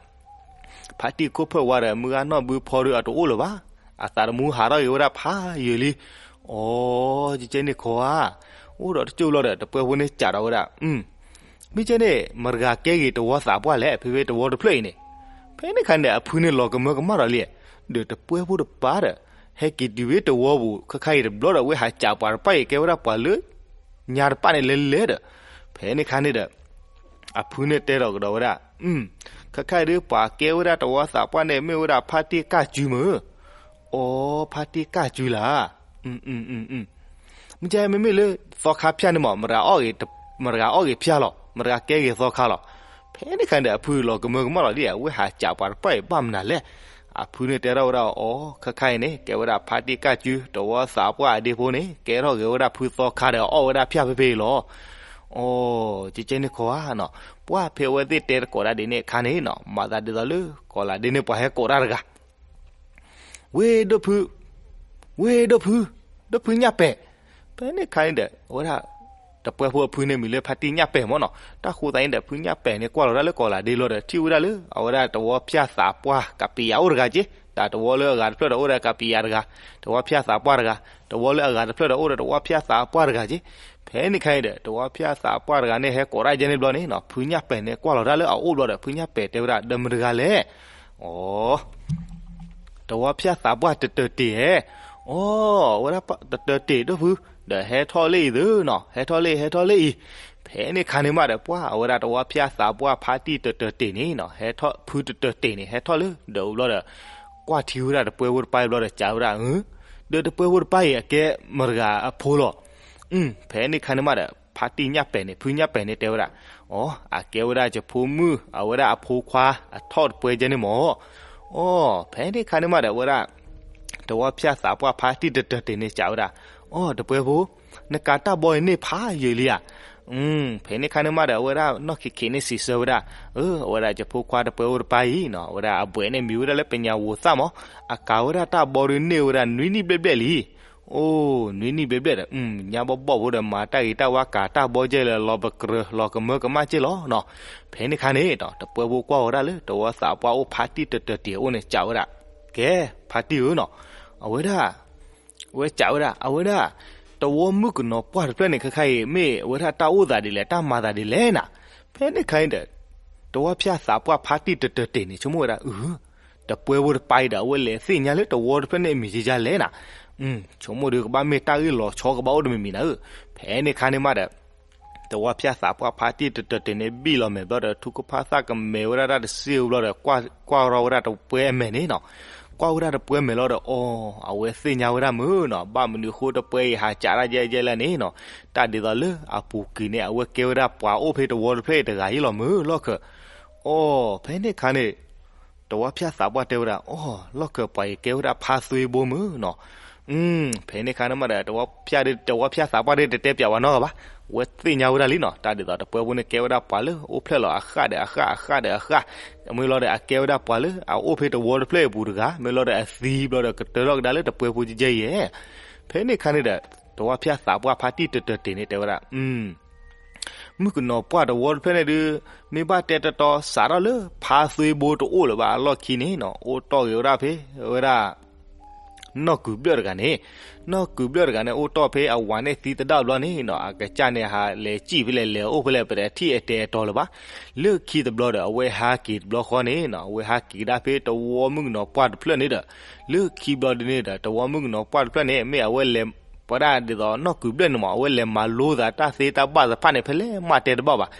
ဖါတံၢ်ခိၣ်ဖၢၣ်ဝါဒီး မုၢ်ဂၢ်နီၢ်ဘုဖီဒီးအတအိၣ်လၢၤဘၣ်. အသးသမူဟးထီၣ်ဂ့ၤဝဲဒၣ်ဖးယံာ်လံ. အိ ကကဲန့ၣ်ခီဧါ. အိၣ်ဒီးတကၠိၢ်ဘျီဒီး တပှဲဖိန့ၣ်စံးထီၣ်ဝဲဒၣ်, မ့ၢ်ကဲန့ၣ် မတၤဂၤကဲဂ့ၤတဝီသးပှၢ်လဲၣ် ဖဲဖဲတဝီတဖျၢၣ်အံၤန့ၣ်. ဖဲန့ၣ်ခါန့ၣ်ဒီး အဖုန့ၣ်လီၤကမၢကမၣ်ဒီးလံ. ဒီးတပှဲဖိတပၢ်ဒီး ဟဲက့ၤတုၤဝဲတဝီပူၤ ခဲခါအံၤတဘျီဒီး အဝဲဟးစံးပှၤတဖၣ်အံၤ ကဲဝဲဒၣ်ပှၤလၢညါတဖၣ်န့ၣ်လဲၤလဲၤဒီး, ဖဲန့ၣ်ခါန့ၣ်ဒီး အဖုန့ၣ်တဲထီၣ်ကဒီးဝဲဒၣ်, ခဲခါအံၤဒီး ပှၤကဲဝဲဒၣ်တဝီသးပှၢ်န့ၣ် မ့ၢ်ဝဲဒၣ်ဖါတံၢ်ကၢ်စုမၢ်. အိ ဖါတံၢ်ကၢ်စုလၢ်. မ့ၢ်ကဲ မ့မ့ၢ်လၢသီခါဖၠၣ်န့ၣ်မး မတၤဂၤအီၣ်ဂ့ၤဖၠၣ်လီၤ, မတၤဂၤကဲဂ့ၤသီခါလီၤ. ဖဲန့ၣ်ခါန့ၣ်ဒီး အဖုလီၤကမၢကမၣ်လီၤလံ, အဝဲဟးစံးပှၤတဖၣ်အံၤဘၣ်မနုၤလဲၣ်. အဖုန့ၣ်တဲထီၣ်ဝဲဒၣ်, အိ ခဲခါအံၤန့ၣ် ကဲဝဲဒၣ်ဖါတံၢ်ကၢ်စု တဝီသးပှၢ်အဒ့ဖိန့ၣ် ကဲထီၣ်ဂ့ၤဝဲဒၣ်ဖုသီခါဒီးအီၣ်ဝဲဒၣ်ဖၠၣ်ဖဲဖဲအံၤလီၤ. အိ ကကဲန့ၣ်ခီဧါနီၤ. ပှၢ်ဖဲအဝဲသ့ၣ်တဲတကိးဒၣ်ဒ်န့ၣ်အခါန့ၣ်နီၤ မၤသးဒ်သိးလၢ ကီၤလၤဒ့န့ၣ်ပှၤဟဲကိးတၢ်တဂၤ ဝ့ၢ်ဒိၣ်ဖု, ဝ့ၢ်ဒိၣ်ဖု, ဒိၣ်ဖုညၣ်ပဲာ်. ဖဲန့ၣ်ခါန့ၣ်ဒီး အဝဲဒၣ် တပှဲဖိအဖုန့ၣ်မံၤလၢဖါတံၢ်ညၣ်ပဲာ်မၢ်နီၤ. တၢ်ဃိသတးန့ၣ်ဒီး ဖုညၣ်ပဲာ်န့ၣ်ကွၢ်လီၤတၢ်လၢကီၤလၤဒ့လီၤဒီး ထံၣ်ဝဲဒၣ်လၢ အဝဲဒၣ်တဝီဖၠၣ်သးပှၢ်ကပံာ်ယၤအိၣ်တဂၤက့, တၢ်တဝီလၢအဂၤတဖျၢၣ်ဒီးအိၣ်ဒီးကပံာ်ယၤတဂၤ, တဝီဖၠၣ်သးပှၢ်တဂၤ, တဝီလၢအဂၤတဖျၢၣ်ဒီးအိၣ်ဒီးတဝီဖၠၣ်သးပှၢ်တဂၤက့. ဖဲန့ၣ်ခါန့ၣ်ဒီး တဝီဖၠၣ်သးပှၢ်တဂၤန့ၣ်ဟဲကိးတၢ်ကဲန့ၣ်ဘျီန့ၣ်နီၤ ဖုညၣ်ပဲာ်န့ၣ်ကွၢ်လီၤတၢ်လၢအအိၣ်ဘျီဒီး ဖုညၣ်ပဲာ်တဲဝဲဒၣ် ဒီးမတၤတဂၤလဲၣ်. အိ တဝီဖၠၣ်သးပှၢ်တတၢၢ်တ့ၢ်ဧါ. အိ အဝဲဒၣ်တတၢၢ်တ့ၢ်ဒိၣ်ဖု, ဒီးဟဲထီၣ်လၢအံၤသုနီၤ, ဟဲထီၣ်လၢအံၤ ဟဲထီၣ်လၢအံၤ. ဖဲန့ၣ်ခါန့ၣ်မးဒီး ပှၢ်အဝဲဒၣ်တဝီဖၠၣ်သးပှၢ်ဖါတံၢ်တတၢၢ်တ့ၢ်န့ၣ်နီၤ ဟဲထီၣ် ဖုတတၢၢ်တ့ၢ်န့ၣ် ဟဲထီၣ်လၢဒၢးအူဘျီဒီး ကွၢ်ထံဝဲဒၣ်တပှဲဖိတပၢ်အံၤဘျီဒီး စံးဝဲဒၣ်, ဒီးတပှဲဖိတပၢ်အံၤအကဲမတၤတဂၤအဖိလီၤ. ဖဲန့ၣ်ခါန့ၣ်မးဒီး ဖါတံၢ်ညၣ်ပဲာ်န့ၣ် ဖုညၣ်ပဲာ်န့ၣ်တဲဝဲဒၣ်, အိ အကဲဝဲဒၣ်ယဖိမုၣ် အဝဲဒၣ်အဖိခွါအထီၣ်တပှဲကဲန့ၣ်မၢ်. အိ ဖဲန့ၣ်ခါန့ၣ်မးဒီး အဝဲဒၣ် တဝီဖၠၣ်သးပှၢ်ဖါတံၢ်တတၢၢ်တ့ၢ်န့ၣ်စံးဝဲဒၣ်, အိ တပှဲဖိ, နကၤတၢ်ဘီအံၤန့ၢ်ဖးယံာ်လံဧါ. ဖဲန့ၣ်ခါန့ၣ်မးဒီး အဝဲဒၣ်နီၢ်ခ့းခ့းန့ၣ်စံးဆၢဝဲဒၣ်, အဝဲဒၣ်ယဖိခွါတပှဲဖိတပၢ်အံၤနီၤ အဝဲဒၣ်အဘှဲးန့ၣ်မံၤဝဲဒၣ်လၢပညၣ်ဝိၤသၣ်မး, အကၤဝဲဒၣ်တၢ်ဘီဒုန့ၢ်ဝဲဒၣ်နွံနံၣ်ဘျဲၣ်ဘျဲၣ်လံ. အိ နွံနံၣ်ဘျဲၣ်ဘျဲၣ်ဒီး ညါဘီၣ်ဘီၣ်ဖိဒီး မၤတၢ်ဂ့ၤတၢ်ဝါ ကၤတၢ်ဘီကဲလၢာ် လီၤပကြၢးလီၤကမၢကမၣ်ကဲလီၤနီၤ. ဖဲန့ၣ်ခါန့ၣ်ဒီး တပှဲဖိကွၢ်ဝဲဒၣ်လၢ တဝီသးပှၢ်အိၣ်ဖါတံၢ်တတၢၢ်တ့ၢ်အအိၣ်န့ၣ် စံးဝဲဒၣ်, ကဲ ဖါတံၢ်ဧၢနီၤ, အဝဲဒၣ် အဝဲစံးဝဲဒၣ် အဝဲဒၣ် တဝီမုၣ်ကနီၤပှၢ်တဖျၢၣ်န့ၣ် ခဲခါအံၤ မ့ၢ်အဝဲဒၣ်တၢ်အိၣ်သးဒ်လဲၣ် တၢ်မၤသးဒ်လဲၣ်နၤ. ဖဲန့ၣ်ခါအံၤဒီး တဝီဖၠၣ်သးပှၢ်ဖါတံၢ်တတၢၢ်တ့ၢ်န့ၣ် ဆိကမိၣ်ဝဲဒၣ် အၢ တပှဲဖိတပၢ်အံၤဒီး အဝဲလဲၤသ့ၣ်ညါလၢတဝီတဖျၢၣ်န့ၣ်အမံၤကဲကဲလဲၣ်နၤ. ဆိကမိၣ်ဒီးကဘၣ်မ့ၢ်တၢ်ဂ့ၢ်လီၤဆီကဘၣ်အိၣ်တမံၤမံၤနၤဧၢ. ဖဲန့ၣ်ခါန့ၣ်မးဒီး တဝီဖၠၣ်သးပှၢ်ဖါတံၢ်တတၢၢ်တ့ၢ်န့ၣ် ဘံၣ်လီၤမဲာ်ဘျီဒီး ထူကဖၣ်သၣ်ကမဲာ်ဝဲဒၣ်တၢ်တစ့ၢ်ဘျီဒီး ကွၢ်ရီဝဲဒၣ်တပှဲအမဲာ်န့ၣ်နီၤ. ကွၢ်ဝဲဒၣ်တပှဲမဲာ်လီၤဒီး အိ အဝဲသ့ၣ်ညါဝဲဒၣ်မုၢ်နီၤ ဘၣ်မနုၤဃိတပှဲအံၤဟးစံးတၢ်ကဲကဲလဲၣ်န့ၣ်နီၤ. တၢ်ဒ်သိးလၢအပူၤကွံာ်န့ၣ် အဝဲကဲဝဲဒၣ်ပှၤအိၣ်ဖဲတဝီတဖျၢၣ်အံၤတဂၤအံၤလီၤမုၢ်လီၢ်ခၢၣ်. အိ ဖဲန့ၣ်ခါန့ၣ် တဝီဖၠၣ်သးပှၢ်တဲဝဲဒၣ် အိ လီၢ်ခၢၣ်ပှၤအံၤကဲဝဲဒၣ်ဖါသွ့ဘိမုၢ်နီၤ. ဖဲန့ၣ်ခါန့ၣ်မးဒီး တဝီဖၠၣ်သးပှၢ်ဒ်တတဲပၠးဝဲနီတဂၤဘၣ်, ဝဲသ့ၣ်ညါဝဲဒၣ်လံနီၤ, တၢ်ဒ်သိးတပှဲၤဖိန့ၣ်ကဲဝဲဒၣ်ပှၤလၢအိၣ်ဖျဲၣ်လီၤအဃၣ်ဒီးအဃၣ် အဃၣ်ဒီးအဃၣ်, မ့ၢ်လီၤဒီးအကဲဝဲဒၣ်ပှၤလၢအအိၣ်ဖဲတဝီတဖျၢၣ်အံၤအပူၤတဂၤ, မ့ၢ်လီၤဒီးအသံဘျီဒီးကတၢၢ်ထီၣ်ကဒါလၢတပှဲၤဖိကဲယဲၢ်. ဖဲန့ၣ်ခါန့ၣ်ဒီး တဝီဖၠၣ်သးပှၢ်ဖါတံၢ်တတၢၢ်တ့ၢ်န့ၣ်တဲဝဲဒၣ် မုၣ်ကနီၤပှၢ်တဝီတဖျၢၣ်န့ၣ်ဒုး မ့ၢ်ဘၣ်တဲတတီစးထီၣ်လၢဖါသွ့ဘိတအိၣ်လၢၤဘၣ်အလီၢ်ခံန့ၣ်နီၤ, အိၣ်တီၢ်ဂ့ၤဝဲဒၣ်ဖဲဝဲဒၣ် နီၢ်ကုၤဘျၢၣ်တဂၤန့ၣ်, နီၢ်ကုၤဘျၢၣ်တဂၤန့ၣ် အိၣ်တီၢ်ဖဲအဝၤန့ၣ်သံတဒၣ်ဘျီန့ၣ်နီၤ, အကစၢ်န့ၣ်ဟးလဲၤစံၣ်ဖဲလဲၣ် လဲၤအိၣ်ဖဲလဲၣ် ပတထံၣ်အတဲာ်အတီၤလၢၤဘၣ်. လၢခံတဘျီဒီးအဝဲဟးက့ၤတဘျီဃီန့ၣ်နီၤ, အဝဲဟးက့ၤကဒါဖဲတဝီမုၣ်ကနီၤပှၢ်တဖျၢၣ်န့ၣ်ဒီး, လၢခံဘျီဒ်န့ၣ်ဒီး တဝီမုၣ်ကနီၤပှၢ်တဖျၢၣ်န့ၣ် မ့ၢ်အဝဲလဲၤ ပဝဲဒၣ်ဒ်သိးနီၢ်ကုၤဘျၢၣ်န့ၣ်မး အဝဲလဲၤမၤလိသးတၢ်သ့တၢ်ဘၣ်သ့ၣ်တဖၣ်န့ၣ် ဖဲလဲၣ်မးတဲတဘၣ်ဘၣ်.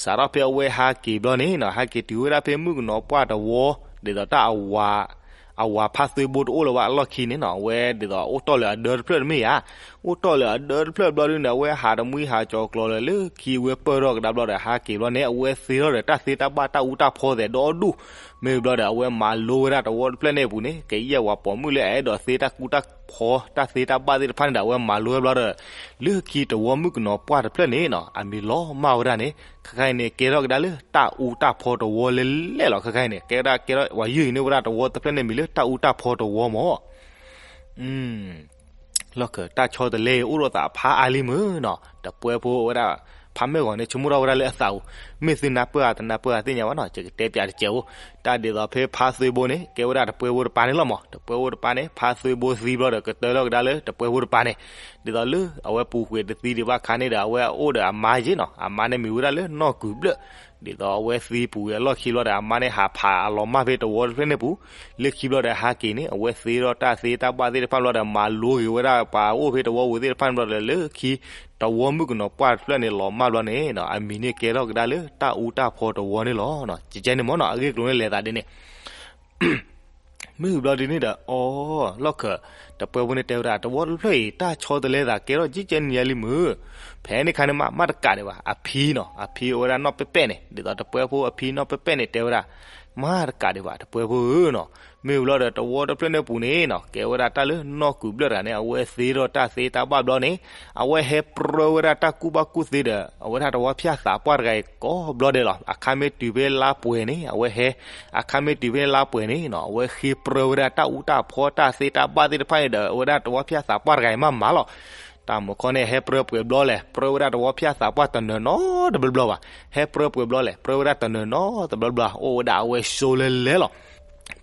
စးထီၣ်ဖဲအဝဲဟးက့ၤဘျီန့ၣ်နီၤ, ဟးက့ၤတုၤဝဲဒၣ်ဖဲမုၣ်ကနီၤပှၢ်တဝီ, ဒ်သိးတၢ်အဝၤ အဝၤဖါသွ့ဘိတအိၣ်လၢၤဘၣ်အလီၢ်ခံန့ၣ်နီၤ, အဝဲဒ်သိးအိၣ်တီၢ်လၢအဒၢတဖျၢၣ်တမ့ၢ်ဧါ, အိၣ်တီၢ်လၢအဒၢတဖျၢၣ်ဘျီဒ်န့ၣ် အဝဲဟးတမှံဟးကၠီၤကျီၤလၢာ် လၢခံဝဲပၢၢ်ထီၣ်ကဒါဘျီဒီး ဟးက့ၤဘျီန့ၣ် အဝဲသ့ထီၣ်ဒီးတၢ်သ့တၢ်ဘၣ်တၢ်အူတၢ်ဖီသ့ၣ်ဒီဒူၣ်, မ့ၢ်ဘျီဒီး အဝဲမၤလိဝဲဒၣ်တဝီတဖျၢၣ်န့ၣ်အပူၤန့ၣ် ကယဲၢ်ဝၤပိာ်မုၣ်လၢအအဲၣ်ဒိးသ့တၢ်ကူတၢ်ဖီတၢ်သ့တၢ်ဘၣ်သ့ၣ်တဖၣ်န့ၣ်ဒီး အဝဲမၤလိဝဲဘျီဒီး လၢခံတဝီမုၣ်ကနီၤပှၢ်တဖျၢၣ်န့ၣ်နီၤ အမံၤလီၤမၢ်ဝဲဒၣ်န့ၣ် ခဲခါအံၤန့ၣ် ကဲထီၣ်ကဒါလၢတၢ်အူတၢ်ဖီတဝီလဲၣ်လဲၣ်လီၤ. ခဲခါအံၤန့ၣ် ကဲဝဲဒၣ် ကဲထီၣ်ဝဲယုၢ်အံၤန့ၢ်ဝဲဒၣ်တဝီတဖျၢၣ်န့ၣ်မံၤလၢတၢ်အူတၢ်ဖီတဝီမး လီၢ်ခၢၣ်တၢ်ဆီတလဲအံၤ အိၣ်ဒီးသးဖးအါလံမုၢ်နီၤ, တပှဲၤဖိဝဲဒၣ် ဖးမ့ၢ်ဂီၤန့ၣ် ဆိကမိၣ်ထီၣ်ဝဲဒၣ်လၢအသးပူၤ, မ့ၢ်သုနၢ်ပၢၢ်ဧါ တနၢ်ပၢၢ်ဧါသ့ၣ်ညါဘၣ်နီၤ, ယကတဲပၠးတစဲးဖိ, တၢ်ဒ်သိးဖဲဖါသွ့ဘိန့ၣ် ကဲဝဲဒၣ်တပှဲၤဖိတပၤန့ၣ်လီၤမး, တပှဲၤဖိတပၤန့ၣ် ဖါသွ့ဘိသံဘျီဒီး ကတၢၢ်ထီၣ်ကဒါလၢတပှဲၤဖိတပၤန့ၣ်, ဒ်သိးလၢအဝဲပူၤကွံာ်တသံဒံးဘၣ်ခါန့ၣ်ဒီး အဝဲအိၣ်ဒီးအမါယ့ၣ်နီၤ, အမါန့ၣ်မံၤဝဲဒၣ်လၢနီၢ်ကုၤဘျၢၣ် ဒ်သိးအဝဲသံပူၤဝံၤအလီၢ်ခံဘျီဒီး အမါန့ၣ်ဟးဖးအလီၤမၢ်ဖဲတဝီတဖျၢၣ်န့ၣ်ပူၤ, လၢခံဘျီဒီးဟးက့ၤန့ၣ် အဝဲသ့ထီၣ်တၢ်သ့တၢ်ဘၣ်သ့ၣ်တဖၣ်ဘျီဒီး မၤလိက့ၤဝဲဒၣ်ပှၤအိၣ်ဖဲတဝီဝဲသ့ၣ်တဖၣ်န့ၣ်ဘျီဒီး လၢခံတဝီမုၣ်ကနီၤပှၢ်တဖျၢၣ်န့ၣ် လီၤမၢ်ဘျီန့ၣ် အမံၤန့ၣ်ကဲထီၣ်ကဒါလၢတၢ်အူတၢ်ဖီတဝီန့ၣ်လီၤ. ကကဲန့ၣ်မ့ၢ်နီၤ အဂ့ၢ်ကျိၤန့ၣ်လဲၤသးဒ်န့ၣ် မ့ၢ်ဘျီဒ်န့ၣ်ဒီး အီ လီၢ်ခၢၣ် တပှဲၤဖိန့ၣ်တဲဝဲဒၣ် တဝီတဖျၢၣ်အံၤ တၢ်ဆီတလဲသးကဲထီၣ်ကကဲန့ၣ်ညါလံမုၢ်, ဖဲန့ၣ်ခါန့ၣ်မး မးတကးဒံးဘၣ် အဖံနီၤ, အဖံအိၣ်ဝဲဒၣ်နီၢ်ပဲၣ်ပဲၣ်န့ၣ် ဒ်သိးတပှဲၤဖိအဖံနီၢ်ပဲၣ်ပဲၣ်န့ၣ်တဲဝဲဒၣ် မးတကးဒံးဘၣ် တပှဲၤဖိဧၢနီၤ, မ့ၢ်ဘျီဒီးတဝီတဖျၢၣ်န့ၣ်ပူၤန့ၣ်နီၤ ကဲဝဲဒၣ်တၢ်လၢနီၢ်ကုၤဘျၢၣ်တဂၤန့ၣ် အဝဲသ့ထီၣ်တၢ်သ့တၢ်ဘၣ်ဘျီန့ၣ် အဝဲဟဲပြၢဝဲဒၣ်တၢ်ကူၣ်ဘၣ်ကူၣ်သ့ဒီး အဝဲဒၣ်တဝီဖၠၣ်သးပှၢ်တဂၤအံၤကိးဘျီဒဲးလီၤ. အခါမ့ၢ်တုၤဖဲလါပှဲၤန့ၣ် အဝဲဟဲ အခါမ့ၢ်တုၤဖဲလါပှဲၤန့ၣ်နီၤ အဝဲဃ့ပြၢဝဲဒၣ်တၢ်အူတၢ်ဖီတၢ်သ့တၢ်ဘၣ်သ့ၣ်တဖၣ်န့ၣ်ဒီး အဝဲဒၣ်တဝီဖၠၣ်သးပှၢ်တဂၤအံၤမးမးလီၤ. တၢ်မုၢ်ခီန့ၣ် ဟဲပြၢပှဲၤဘျီလဲၣ် ပြၢဝဲဒၣ်တဝီဖၠၣ်သးပှၢ်တနၢၤနီတဘျီဘျီဘၣ်. ဟဲပြၢပှဲၤဘျီလဲၣ် ပြၢဝဲဒၣ်တနၢၤနီတဘျီဘျီ အိၣ်ဝဲဒၣ်အဝဲစိလဲၤလဲၤလီၤ.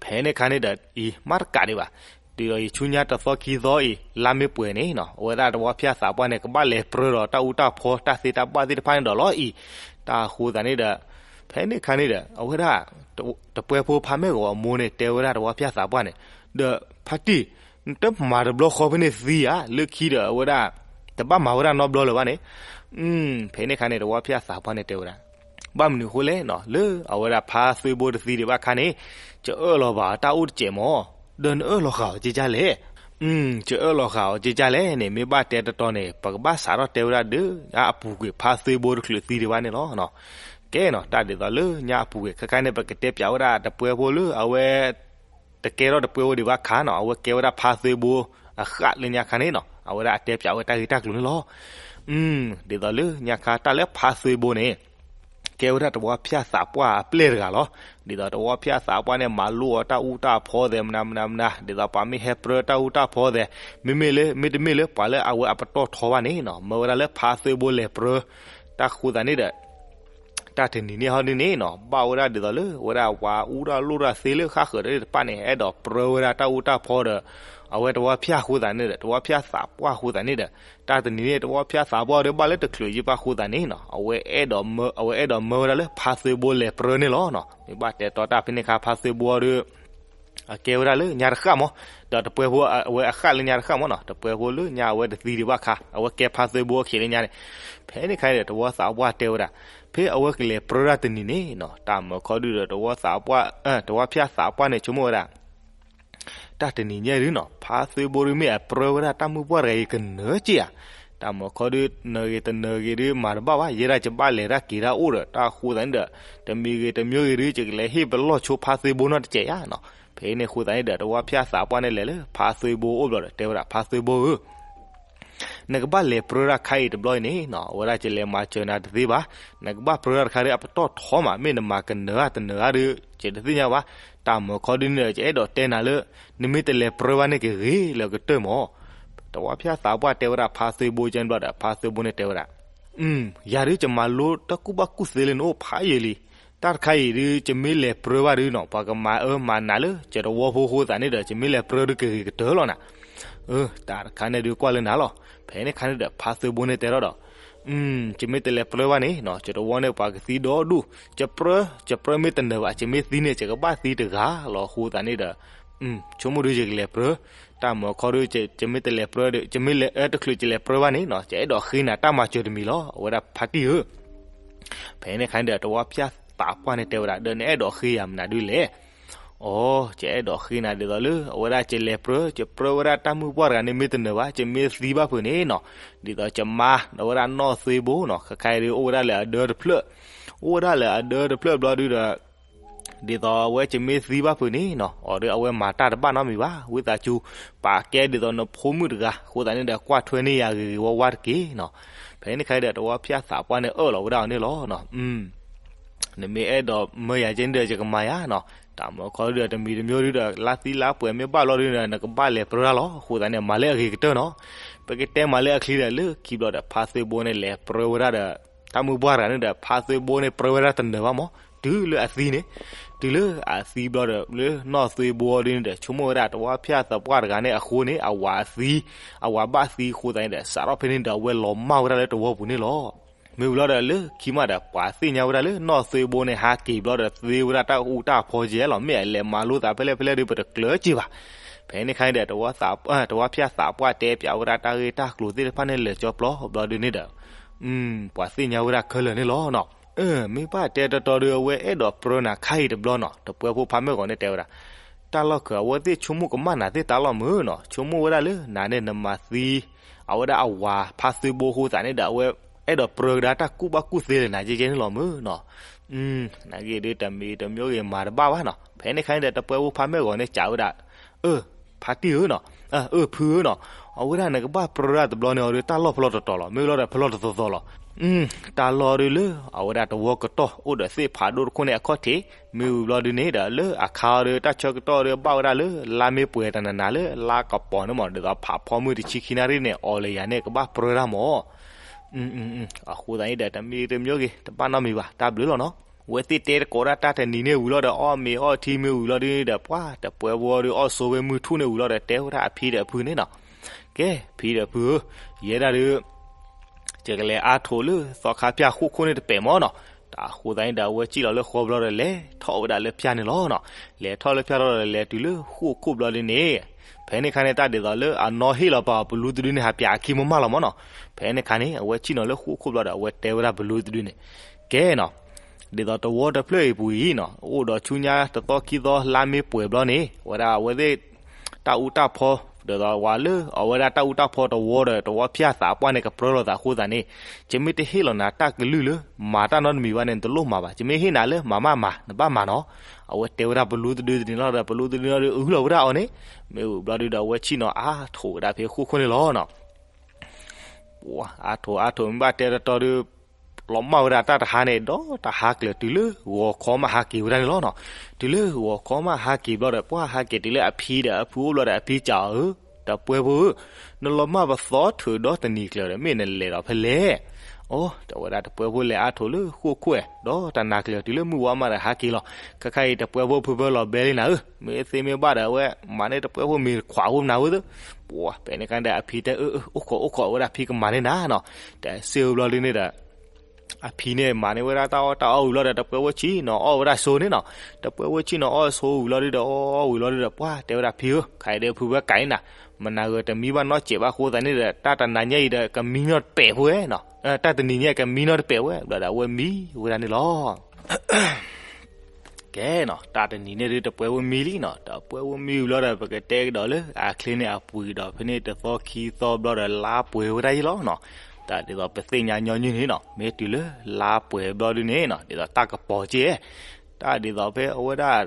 ဖဲန့ၣ်ခါန့ၣ်ဒီး အံၤ မးတကးဒံးဘၣ် တုၤဒီးယဆူညါတသီခံသီအံၤ လါမ့ၢ်ပှဲၤန့ၣ်နီၤ အဝဲဒၣ်တဝီဖၠၣ်သးပှၢ်န့ၣ် ကဘၣ်လဲၤပြၢဒီးတၢ်အူတၢ်ဖီတၢ်သ့တၢ်ဘၣ်သ့ၣ်တဖၣ်န့ၣ်ဒီးလီၤအံၤ. တၢ်အဃိသတးန့ၣ်ဒီး ဖဲန့ၣ်ခါန့ၣ်ဒီး အဝဲဒၣ် တပှဲၤဖိဖါမ့ၢ်ဂီၤအမိၢ်န့ၣ် တဲဝဲဒၣ်တဝီဖၠၣ်သးပှၢ်န့ၣ် ဒီးဖါတံၢ် နတမၤတဘျီဃီဖဲန့ၣ်သံဧါ လၢခံဒီးအဝဲဒၣ် တဘၣ်မၤဝဲဒၣ်နီတဘျီလၢၤဘၣ်န့ၣ် ဖဲန့ၣ်ခါန့ၣ် တဝီဖၠၣ်သးပှၢ်န့ၣ်တဲဝဲဒၣ် ဘၣ်မနုၤအဃိလဲၣ်နီၤ လၢအဝဲဒၣ်ဖါသွ့ဘိတသံဒံးဘၣ်ခါန့ၣ် ကအၢၣ်လီၤဘၣ်တၢ်အိၣ်တစဲးမး ဒီးနအၢၣ်လီၤဃာ်အီၤက့ၤကၢ်လဲၣ် ကအၢၣ်လီၤဃာ်အီၤက့ၤကၢ်လဲၣ်န့ၣ် မ့ၢ်ဘၣ်တဲတတီန့ၣ် ပကဘၣ်စးထီၣ်တဲဝဲဒၣ်ဒီး ညါအပူၤကွံာ်ဖါသွ့ဘိတချုးသံဒံးဘၣ်န့ၣ်လီၤ. ကဲနီၤ တၢ်ဒ်သိးလၢညါအပူၤကွံာ် ခဲခါန့ၣ်ပကတဲပၠးဝဲဒၣ်တပှဲၤဖိလၢအဝဲ တကဲထီၣ်တပှဲၤဖိဒံးဘၣ်ခါနီၤ အဝဲကဲဝဲဒၣ်ဖါသွ့ဘိအဃၣ်လၢညါခါန့ၣ်နီၤ အဝဲဒၣ်အတဲပၠးဝဲတၢ်ဂ့ၢ်တၢ်ကျိၤန့ၣ်လီၤ. ဒ်သိးလၢညါခါတၢ်လၢဖါသွ့ဘိန့ၣ် ကဲဝဲဒၣ်တဝီဖၠၣ်သးပှၢ်အပျဲၢ်တဂၤလီၤ. ဒ်သိးတဝီဖၠၣ်သးပှၢ်န့ၣ် မၤလိအီၤတၢ်အူတၢ်ဖီသဲးမနုၤမနုၤမနုၤ ဒ်သိးပှၤမ့ၢ်ဟဲပြၢတၢ်အူတၢ်ဖီသဲး မ့မ့ၢ်လၢ မ့တမ့ၢ်လၢပှၤလၢအဝဲအပတီၢ်ထီဘၣ်န့ၣ်နီၤ မၢဝဲဒၣ်လၢဖါသွ့ဘိလဲၤပြၢ တၢ်ဃိသးန့ၣ်ဒီး တၢ်တနံၤန့ၣ်ဟီဒ်န့ၣ်နီၤ ဘၣ်ဝဲဒၣ်ဒ်သိးလၢ ဝဲဒၣ်ဝၤအူတၢ်လိၣ်တၢ်သ့လၢဃၣ်ဃၢၤတဖၣ်န့ၣ် အဲၣ်ဒိးပြၢဝဲဒၣ်တၢ်အူတၢ်ဖီဒီး အဝဲတဝီဖၠၣ်ဃိသးန့ၣ်ဒီး တဝီဖၠၣ်သးပှၢ်ဃိသးန့ၣ်ဒီး တၢ်တနံၤန့ၣ် တဝီဖၠၣ်သးပှၢ်ဒီးဘၣ်လၢတချုးယံာ်ဘၣ်ဃိသးန့ၣ်နီၤ အဝဲအဲၣ်ဒိးမၢဝဲဒၣ်လၢဖါသွ့ဘိလဲၤပြၢန့ၣ်လီၤ. မ့ၢ်ဘၣ်တဲတီတၢ်ဖဲန့ၣ်ခါ ဖါသွ့ဘိဒီး အကဲဝဲဒၣ်လၢညါတဃၣ်မး ဒီးတပှဲၤဖိအဝဲအဃၣ်လၢညါတဃၣ်မးနီၤ တပှဲၤဖိလၢညါအဝဲတသံဒံးဘၣ်ခါ အဝဲကဲဖါသွ့ဘိအခံးလၢညါန့ၣ် ဖဲန့ၣ်ခါန့ၣ်ဒီး တဝီသးပှၢ်တဲဝဲဒၣ် ဖဲအဝဲကလဲၤပြၢတၢ်တနံၤန့ၣ်နီၤ တၢ်မၢခီဒုဒီး တဝီသးပှၢ် တဝီဖၠၣ်သးပှၢ်န့ၣ် ဆိကမိၣ်ဝဲဒၣ် တၢ်တနံၤညါဒုနီၤ ဖါသွ့ဘိဒုမ့ၢ်အပြၢဝဲဒၣ်တၢ်မုၢ်ပှၢ်တဂၤအံၤကနၢၤက့ဧါ. တၢ်မၢခီဒု နၢၤဂ့ၤတနၢၤဂ့ၤဒု မၤတဘၣ်ဘၣ် ယဲဒၣ်ယဘၣ်လဲၤတၢ်က့ၤတၢ်အိၣ်ဒီး တၢ်ဃိသးန့ၣ်ဒီး တမံၤဂ့ၤတမံၤဂ့ၤဒု ယကလဲၤဟ့ၣ်ပလီၢ်ဆိဖါသွ့ဘိနီတစဲးဧါနီၤ. ဖဲန့ၣ်အဃိသတးန့ၣ်ဒီး တဝီဖၠၣ်သးပှၢ်န့ၣ်လဲၤလၢဖါသွ့ဘိအိၣ်ဘျီဒီး တဲဝဲဒၣ် ဖါသွ့ဘိဧၢ, နကဘၣ်လဲၤပြၢဒၣ်ခါအံၤတဘျီအံၤန့ၣ်နီၤ, အဝဲဒၣ်ယလဲၤမၤစၢၤနၤတသ့ဘၣ်. နကဘၣ်ပြၢဒၣ်တခါဒီး အပတီၢ်ထီမး, မ့ၢ်နမၤကနၢၤဧါတနၢၤဧါဒီး ယတသ့ၣ်ညါဘၣ်. တၢ်မၤခီဒုန့ၣ်ဒီး ယအဲၣ်ဒိးတဲနၤလၢ နမ့ၢ်တလဲၤပြၢဘၣ်န့ၣ်ကဂ့ၤလၢကတၢၢ်မး. တဝီဖၠၣ်သးပှၢ်တဲဝဲဒၣ်ဖါသွ့ဘိကဲန့ၣ်ဘျီဒီး ဖါသွ့ဘိန့ၣ်တဲဝဲဒၣ် ယၤဒုးယမၤလိတၢ်ကူၣ်ဘၣ်ကူၣ်သ့လၢနအိၣ်ဖးယံာ်လံ. တၢ်တခါအံၤဒုး ယမ့ၢ်လဲၤပြၢဘၣ်ဒုးနီၤ, ပှၤကမၤအၢမၤနးလၢ ယတဝီဖိအဃိသတးန့ၣ်ဒီး ယမ့ၢ်လဲၤပြၢဒုးကဂ့ၤကတၢၢ်လီၤနၤ. တၢ်တခါန့ၣ်ဒုးကွၢ်လၢနၤလီၤ. ဖဲန့ၣ်ခါန့ၣ်ဒီး ဖါသွ့ဘိန့ၣ်တဲထီၣ်ဒီး ယမ့ၢ်တလဲၤပြၢဘၣ်န့ၣ်နီၤ, ယတဝီန့ၣ်ပှၤကသံဒီဒူၣ်, ယပြၢ, ယပြၢမ့ၢ်တနၢၤဘၣ်, ယမ့ၢ်သံန့ၣ် ယကဘၣ်သံတဂၤလီၤအဃိသတးန့ၣ်ဒီး ဆိကမိၣ်ဒုးယကလဲၤပြၢ, တၢ်မၤခီဒုး ယမ့ၢ်တလဲၤပြၢဒီး ယမ့ၢ်လဲၤအၢတချုးယလဲၤပြၢဘၣ်န့ၣ်နီၤ, ယအဲၣ်ဒိးဃ့နၤတၢ်မၤစၢၤတမံၤလီၤ, အဝဲဒၣ်ဖါတံၢ်ဧၢ. ဖဲန့ၣ်ခါန့ၣ်ဒီး တဝီဖၠၣ်သးပှၢ်န့ၣ်တဲဝဲဒၣ် ဒီးနအဲၣ်ဒိးဃ့ယၤမနုၤဒုးလဲၣ်. အိ, ယအဲၣ်ဒိးဃ့နၤဒ်သိးလၢ အဝဲဒၣ်ယလဲၤပြၢ, ယပြၢဝဲဒၣ်တၢ်မုၢ်ပှၢ်တဂၤန့ၣ် မ့ၢ်တနၢၤဘၣ် ယမ့ၢ်သံဘၣ်ဖုးန့ၣ်နီၤ, ဒ်သိးယမါ အဝဲဒၣ်နီၢ်သွ့ဘိနီၤ, ခဲခါအံၤဒုးအိၣ်ဝဲဒၣ်လၢအဒၢတဖျၢၣ်, အိၣ်ဝဲဒၣ်လၢအဒၢတဖျၢၣ်ဘျီဒုးဒီး ဒ်သိးအဝဲယမ့ၢ်သံဘၣ်ဖုးန့ၣ်နီၤ, အီၤဒီးအဝဲမၤတၢ်တဘၣ်နီတမံၤဘၣ်, ဝံသးစူၤ ပာ်ကဲဒ်သိးနဖိမုၣ်တဂၤ အဃိသတးန့ၣ်ဒီး ကွၢ်ထွဲန့ၢ်ယၤဂ့ၤဂ့ၤဝါဝါတက့ၢ်နီၤ. ဖဲန့ၣ်ခါဒီး တဝီဖၠၣ်သးပှၢ်န့ၣ်အၢၣ်လီၤဝဲဒၣ်အီၤန့ၣ်လီၤ. နမ့ၢ်အဲၣ်ဒိးမၢယၤကဲန့ၣ်ဒီး ယကမၤယၤနီၤ, တၢ်မၤခီဒုးဒီးတမံၤတမံၤဒုးဒီး လါသံလါပှဲၤမ့ၢ်ဘၣ်လီၤဒုးဒီး နကဘၣ်လဲၤပြၢတၢ်လီၤ, အဃိသတးန့ၣ် မၤလၢအဂ့ၤကတၢၢ်နီၤ. ပကတဲမၤလၢအချံဒီး လၢခံဘျီဒီး ဖါသွ့ဘိန့ၣ်လဲၤပြၢဝဲဒၣ်ဒီး တၢ်မုၢ်ပှၢ်တဂၤန့ၣ်ဒီး ဖါသွ့ဘိန့ၣ်ပြၢဝဲဒၣ်တနၢၤဘၣ်မး, တုၤလၢအသံန့ၣ်, တုၤလၢအသံဘျီဒီး လၢနီၢ်သွ့ဘိဒုးန့ၣ်ဒီး ဆိကမိၣ်ဝဲဒၣ် တဝီဖၠၣ်သးပှၢ်တဂၤန့ၣ်အဃိန့ၣ် အဝၤအသံ, အဝၤဘၣ်သံအဃိသတးန့ၣ်ဒီး စးထီၣ်ဖဲန့ၣ်ဒီး အဝဲလီၤမၢ်ဝဲဒၣ်လၢတဝီပူၤန့ၣ်လီၤ. မ့ၢ်ဝံၤလီၤဒီး လၢခံမးဒီး ပှၤသ့ၣ်ညါဝဲဒၣ်လၢနီၢ်သွ့ဘိန့ၣ် ဟးက့ၤဘျီဒီး သ့ဝဲဒၣ်တၢ်အူတၢ်ဖီကဲလီၤ, မ့ၢ်အလဲၤမၤလိသးဖဲလဲၣ်ဖဲလဲၣ်ဒုး ပတကျၢၤက့ၤဘၣ်. ဖဲန့ၣ်ခါန့ၣ်ဒီး တဝီဖၠၣ်သးပှၢ်တဲပၠးဝဲဒၣ်တၢ်ဂ့ၢ်တၢ်ကျိၤသ့ၣ်တဖၣ်န့ၣ် လၢာ်ကၠီပျီဘျီဒုးန့ၣ်ဒီး ပှၤသ့ၣ်ညါဝဲဒၣ်ခဲလၢာ်န့ၣ်လီၤနီၤ. မ့ၢ်ဘၣ်တဲတီတီဒီး အဝဲအဲၣ်ဒိးပြၢနၤခါအံၤတဘျီနီၤ, တပှဲဖိဖးမဲာ်ဂီၤန့ၣ်တဲဝဲဒၣ်, တၢ်လီၢ်ခၢး အဝဲသ့ၣ်ဆိကမိၣ်ကမၣ်နၤသ့ၣ်တၢ်လီၢ်မုၢ်နီၤ, ဆိကမိၣ်ဝဲဒၣ်လၢနၤန့ၣ်နမၤသံ, အဝဲဒၣ်အဝၤဖါသွ့ဘိအဃိသတးန့ၣ်ဒီး အဝဲအဲၣ်ဒိးပြၢကဒါတၢ်ကူၣ်ဘၣ်ကူၣ်သ့လၢနၤကဲကဲန့ၣ်လီၤမုၢ်နီၤ. နာ်က့ဒုးတမံၤတမံၤဂ့ၤမၤတဘၣ်ဘၣ်နီၤ, ဖဲန့ၣ်ခါန့ၣ်ဒီး တပှဲဖိဖးမဲာ်ဂီၤန့ၣ်စံးဝဲဒၣ်, အၢ ဖါတံၢ်ဧၢနီၤ, အၢ ဖုဧၢနီၤ, အဝဲဒၣ်နကဘၣ်ပြၢဒၣ်တဘျီန့ၣ် အီၤဒုးတၢ်လီၢ်ဖဲလီၤတတီၤလီၤ, မ့ၢ်လီၤဒီးဖဲလီၤတသီသီလီၤ. တၢ်လီၢ်ဒုးလၢ အဝဲဒၣ်တဝီကတီၢ် အိၣ်ဒီးသ့ၣ်ဖးဒိၣ်တခိၣ်န့ၣ်အခီၣ်ထံး, မ့ၢ်ဝံၤဘျီဒုးန့ၣ်ဒီး လၢအခါအီၤဒုး တၢ်ဆၢကတီၢ်ဒုး ဘၣ်ဝဲဒၣ်လၢ လါမ့ၤပှဲၤတနၤနၤလၢ လါကပီၤန့ၣ်မး ဒ်သိးဖးဖီမုၢ်တဆံခံနၣ်ရံၣ်န့ၣ် အီၤလၢယၤန့ၣ် ကဘၣ်ပြၢဒၣ်မး အဃိသတးန့ၣ်ဒီး တမံၤတမံၤဂ့ၤ တဘၣ်နီတမံၤဘၣ် တၢ်ဘျုးလီၤနီၤ. အဝဲသ့ၣ်တဲတကိးဒၣ်တၢ်တနံၤန့ၣ်ဝံၤလီၤဒီး အီၣ်မ့ၤအီထံမ့ၢ်ဝံၤလီၤဒုးဒီး ပှၤတပှဲဖိဒုး အီၣ်ဆိဝဲမုၢ်ထူၣ်န့ၣ်ဝံၤလီၤဒီး တဲဝဲဒၣ်အဖံဒီးအဖုန့ၣ်နီၤ, ကဲ ဖံဒီးဖုဧၢ, ယဲဒၣ်ဒုး ယကလဲၤအါထိးလၢသီခါဖၠၣ်ဃိၣ်ခိၣ်န့ၣ်တပဲာ်မးနီၤ. တၢ်အဃိသတးန့ၣ်ဒီး အဝဲစံၣ်လီၤလၢဃီဘျီဒီး လဲၤထီၣ်ဝဲဒၣ်လၢဖၠၣ်န့ၣ်လီၤနီၤ. လဲၤထီၣ်လၢဖၠၣ်လီၤဒီး လဲၤတုၤလၢဃိၣ်ခိၣ်ဘျီဒုးန့ၣ် ဖဲန့ၣ်ခါန့ၣ် တၢ်ဒ်သိးလၢအနီၢ်ဟ့ၣ်လီၤပာ်အီၤ ပလူတဒုန့ၣ် ဟးပၠးအခံမးမးလီၤမးနီၤ. ဖဲန့ၣ်ခါန့ၣ် အဝဲစံၣ်နီၤလၢဃိၣ်ခိၣ်ဘျီဒီး အဝဲတဲဝဲဒၣ်ပလူတဒုန့ၣ်, ကဲနီၤ, ဒ်သိးတဝီတဖျၢၣ်အံၤပူၤအံၤနီၤ အိၣ်ဒီးဆူညါတသီခံသီ လါမ့ၤပှဲၤဘျီန့ၣ် အဝဲဒၣ်အဝဲသ့ၣ် တၢ်အူတၢ်ဖီ ဒ်သိးဝဲလၢ အဝဲဒၣ်တၢ်အူတၢ်ဖီတဝီဒီး တဝီဖၠၣ်သးပှၢ်န့ၣ် ကပြၢလိာ်သးအဃိသတးန့ၣ် ယမ့ၢ်တဟ့ၣ်လီၤနၤတၢ်ကလုၢ်လၢ မၤတၢ်နီတမံၤဘၣ်န့ၣ် နတလိၣ်မၤဘၣ်. ယမ့ၢ်ဟ့ၣ်နၤလၢမၤမးမၤ နဘၣ်မၤနီၤ. အဝဲတဲဝဲဒၣ်ပလူတဒုတန့ၣ်လီၤဒီး ပလူတဒုန့ၣ်ဒီး အုလီၤဝဲဒၣ်အီၤန့ၣ် မ့ၢ်ဝံၤဘျီဒုးဒီး အဝဲစံၣ်နီၤအါထိးဝဲဒၣ်ဖဲဃိၣ်ခိၣ်န့ၣ်လီၤနီၤ. အါထိးအါထိး မ့ၢ်ဘၣ်တဲတီတီဒီး လီၤမၢ်ဝဲဒၣ်တၢ်တဟါန့ၣ် ဒီးတၢ်ဟါကျၢၤတုၤလၢဂီၤခီမးဟးက့ၤဝဲဒၣ်န့ၣ်လီၤနီၤ. တုၤလၢဂီၤခီမးဟးက့ၤဘျီဒီး ပှၢ်ဟးက့ၤတုၤလၢအဖံဒီးအဖုအိၣ်ဘျီဒီး အဖံစံးအီၤဧၢ, တပှဲဖိဧၢ, နလီၤမၢ်ပသီထုးဒီတနံၤကျၢၤဒီး မ့ၢ်နလဲၤဒီးဖဲလဲၣ်. အိ တဲဝဲဒၣ် တပှဲဖိလဲၤအါထိးလၢဃိၣ်ခိၣ်ဒီးတနၤကျၢၤတုၤလၢမုၢ်ဝါမးဒီးဟးက့ၤလီၤ. ခဲခါအံၤ တပှဲဖိဖုဖၢလီၤဘဲလံနၤဧၢ, မ့ၢ်သ့မ့ၢ်ဘၣ်ဒီး အဝဲမၤန့ၢ်တပှဲဖိမ့ၤခွးဖိမနၤဧၢသၢ. ပှၢ်ဖဲန့ၣ်ခါဒီး အဖံတဲ အၢ အိၣ်ခိးအိၣ်ခိးဝဲဒၣ် ဖံကမၤန့ၢ်နၤနီၤ. တစ့ၢ်ဝံၤဘျီဒုန့ၣ်ဒီး အဖံန့ၣ်မၤန့ၢ်ဝဲဒၣ်တၢ်အီၣ်တၢ်အီဝံၤလီၤဒီး တပှဲဖိဆံၣ်နီၤအီၣ်ဝဲဒၣ်ဆိန့ၣ်နီၤ. တပှဲဖိဆံၣ်နီၤအီၣ်ဆိဝံၤလီၤဒုဒီး အီၣ်ဝံၤလီၤဒုဒီး ပှၢ်တဲဝဲဒၣ် ဖံဧၢ, ခဲအံၤဒီးဖုဝဲကၤအံၤနၤ, မနၤဂ့ၤတမံဘၣ်နီတစဲးဘၣ်အဃိသတးန့ၣ်ဒီး တၢ်တနၤညါအံၤဒီးကမံနီတပဲာ်ဖိဝဲနီၤ. တၢ်တနံၤညါကမံနီတပဲာ်ဝဲ ဘျီဒီးအဝဲမံဝဲဒၣ်န့ၣ်လီၤ. ကဲနီၤ တၢ်တနံၤန့ၣ်ဒုး တပှဲဖိမံလံနီၤ. တပှဲဖိမံဝံၤလီၤဒီး ပကတဲကဒီးလၢ အချ့န့ၣ်အပှ့ၤဒီး ဖဲန့ၣ်တသီခံသီဘျီဒီး လါပှဲၤဝဲဒၣ်ယံၤလီၤနီၤ. တၢ်ဒ်သိးပသ့ၣ်ညါညီနုၢ်န့ၣ်နီၤ မ့ၢ်တုၤလၢလါပှဲၤဘျီဒုန့ၣ်နီၤ ဒ်သိးတၢ်ကပီၤက့ၢ်, တၢ်ဒ်သိးဖဲအဝဲဒၣ်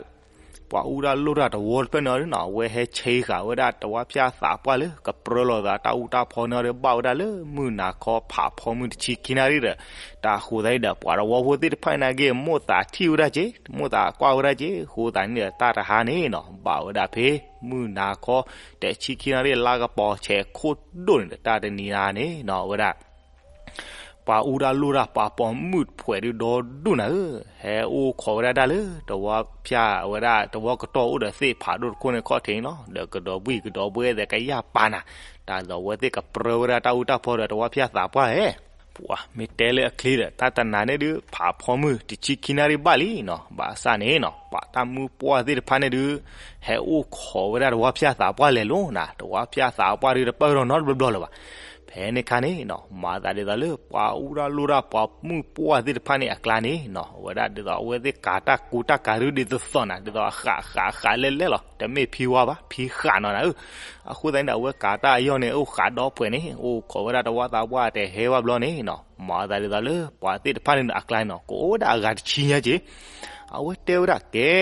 ပှၤအူတၢ်လိၣ်တၢ်တဝီတဖျၢၣ်န့ၣ်အီၤဒုနီၤ အဝဲဟဲဆ့ဃာ်ဝဲဒၣ်တဝါဖၠၣ်သးပှၢ်လၢကပြၢလိာ်သးတၢ်အူတၢ်ဖီန့ၣ်အီၤဒီး ဘၣ်ဝဲဒၣ်လၢမုၢ်နၤခီဖးဖီမုၢ်တဆံခံနၣ်ရံၣ်ဒီး တၢ်ဃိသတးန့ၣ်ဒီး ပှၤတဝီဖိသ့ၣ်တဖၣ်န့ၣ်က့ၤ မိၣ်သးထံၣ်ဝဲဒၣ်က့ၤ မိၣ်သးကွၢ်ဝဲဒၣ်က့ၤ ဃိသတးန့ၣ်ဒီး တၢ်တဟါန့ၣ်နီၤ ဘၣ်ဝဲဒၣ်ဖဲ မုၢ်နၤခီ တဆံခံနၣ်ရံၣ် လါကပီၤဆဲးခိၣ်ဒိၣ်န့ၣ်ဒီး တၢ်တနံၤနၤန့ၣ်နီၤ အဝဲဒၣ် ပှၤအူတၢ်လိၣ်တၢ်ပှၤပိာ်မုၣ်တဖှဲးဒုဒီဒူၣ်နၤဧၢ, ဟဲအိၣ်ခိးဝဲဒၣ်တၢ်လၢတဝါဖၠၣ်ဝဲဒၣ် တဝီကတီၢ်အိၣ်ဒီးသ့ၣ်ဖးဒိၣ်တခိၣ်န့ၣ်ခီၣ်ထံးန့ၣ်လီၤ. ဒီးကဒီးဘှံၣ်ကဒီးဘှဲသဲးကယၢ်ပာ်နၤ, တၢ်ဒ်သိးအဝဲသ့ၣ်ကပြၢဝဲဒၣ်တၢ်အူတၢ်ဖီဒီးတဝါဖၠၣ်သးပှၢ်ဧဲ ပှၤမ့ၢ်တဲလၢအချ့ဒီး တၢ်တနၤန့ၣ်ဒု ဖးဖီမုၢ်တဆံခံနၣ်ရံၣ်ဘၣ်လံနီၤ, ဘၣ်ဆၣ်န့ၣ်နီၤ ပှၤတၢ်မုၢ်ပှၢ်သ့ၣ်တဖၣ်န့ၣ်ဒု ဟဲအိၣ်ခိးဝဲဒၣ်တဝါဖၠၣ်သးပှၢ်လဲၤလိၤနၤ, တဝါဖၠၣ်သးပှၢ်ဒုတပၢၢ်ထီၣ်နီတဘျီဘျီလၢၤဘၣ်. ဖဲန့ၣ်ခါန့ၣ်နီၤ မၤသးဒ်သိးလၢ ပှၤအူတၢ်လိၣ်တၢ်ပှၤမုၢ်ပှၢ်သ့ၣ်တဖၣ်န့ၣ်အကျါန့ၣ်နီၤ အဝဲဒၣ်ဒ်သိးအဝဲသ့ၣ်ကၤတၢ်ကူတၢ်ကၤဒုဒ်သိးသိးနၤ ဒ်သိးအဃးဃးဃးလဲၣ်လဲၣ်လီၤ, တမ့ၢ်ဖံဝါဘၣ် ဖံဃးနီၤနၤဧၢ. အဃိသတးန့ၣ်ဒီး အဝဲကၤတၢ်အယီၢ်န့ၣ် အိၣ်ဃးဒီဖှဲးန့ၣ် အိၣ်ခိးဝဲဒၣ်တဝါသးပှၢ်တဟဲဘၣ်ဘျီန့ၣ်နီၤ မၤသးဒ်သိးလၢ ပှၤသ့ၣ်တဖၣ်န့ၣ်အကျါန့ၣ်နီၤ ကအိၣ်ဝဲဒၣ်အဂၤတဆံညါက့ၤ အဝဲတဲဝဲဒၣ်ကဲ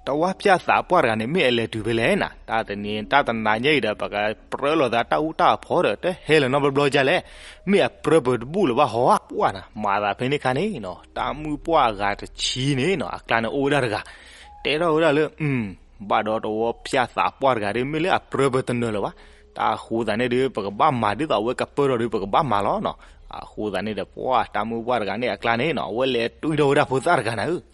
တဝါဖၠၣ်သးပှၢ်တဂၤန့ၣ် မ့ၢ်အလဲၤတုၤဖဲလဲၣ်နၤ, တၢ်တနံၤတၢ်တနၤညါအံၤဒီး ပကပြၢလိာ်သးတၢ်အူတၢ်ဖီဒီး တဟဲလၢၤနီတဘျီဘျီဒ်လဲၣ်, မ့ၢ်အပြၢပၢၤတဘူၣ်လၢၤဘၣ်ဟီဧါ ပှၢ်နၤ, မၤသးဖဲန့ၣ်ခါန့ၣ်နီၤ တၢ်မုၢ်ပှၢ်အဂၤတဆံန့ၣ်နီၤ အကျါန့ၣ်အိၣ်ဝဲဒၣ်တဂၤ တဲထီၣ်ဝဲဒၣ်လၢ ဘၣ်ဒီးတဝါဖၠၣ်သးပှၢ်တဂၤဒီး မ့ၢ်လၢအပြၢပၢၤတနၢၤလၢၤဘၣ်, တၢ်အဃိသတးန့ၣ်ဒီး ပကဘၣ်မၤဒ်သိးအဝဲကပၢၢ်ထီၣ်ဒီး ပကဘၣ်မၤလီၤနီၤ. အဃိသတးန့ၣ်ဒီး ပှၢ်တၢ်မုၢ်ပှၢ်တဂၤန့ၣ်အကျါန့ၣ်နီၤ အဝဲလဲၤတွံၢ်ထီၣ်ဝဲဒၣ်ဖိသၣ်တဂၤနၤဧၢ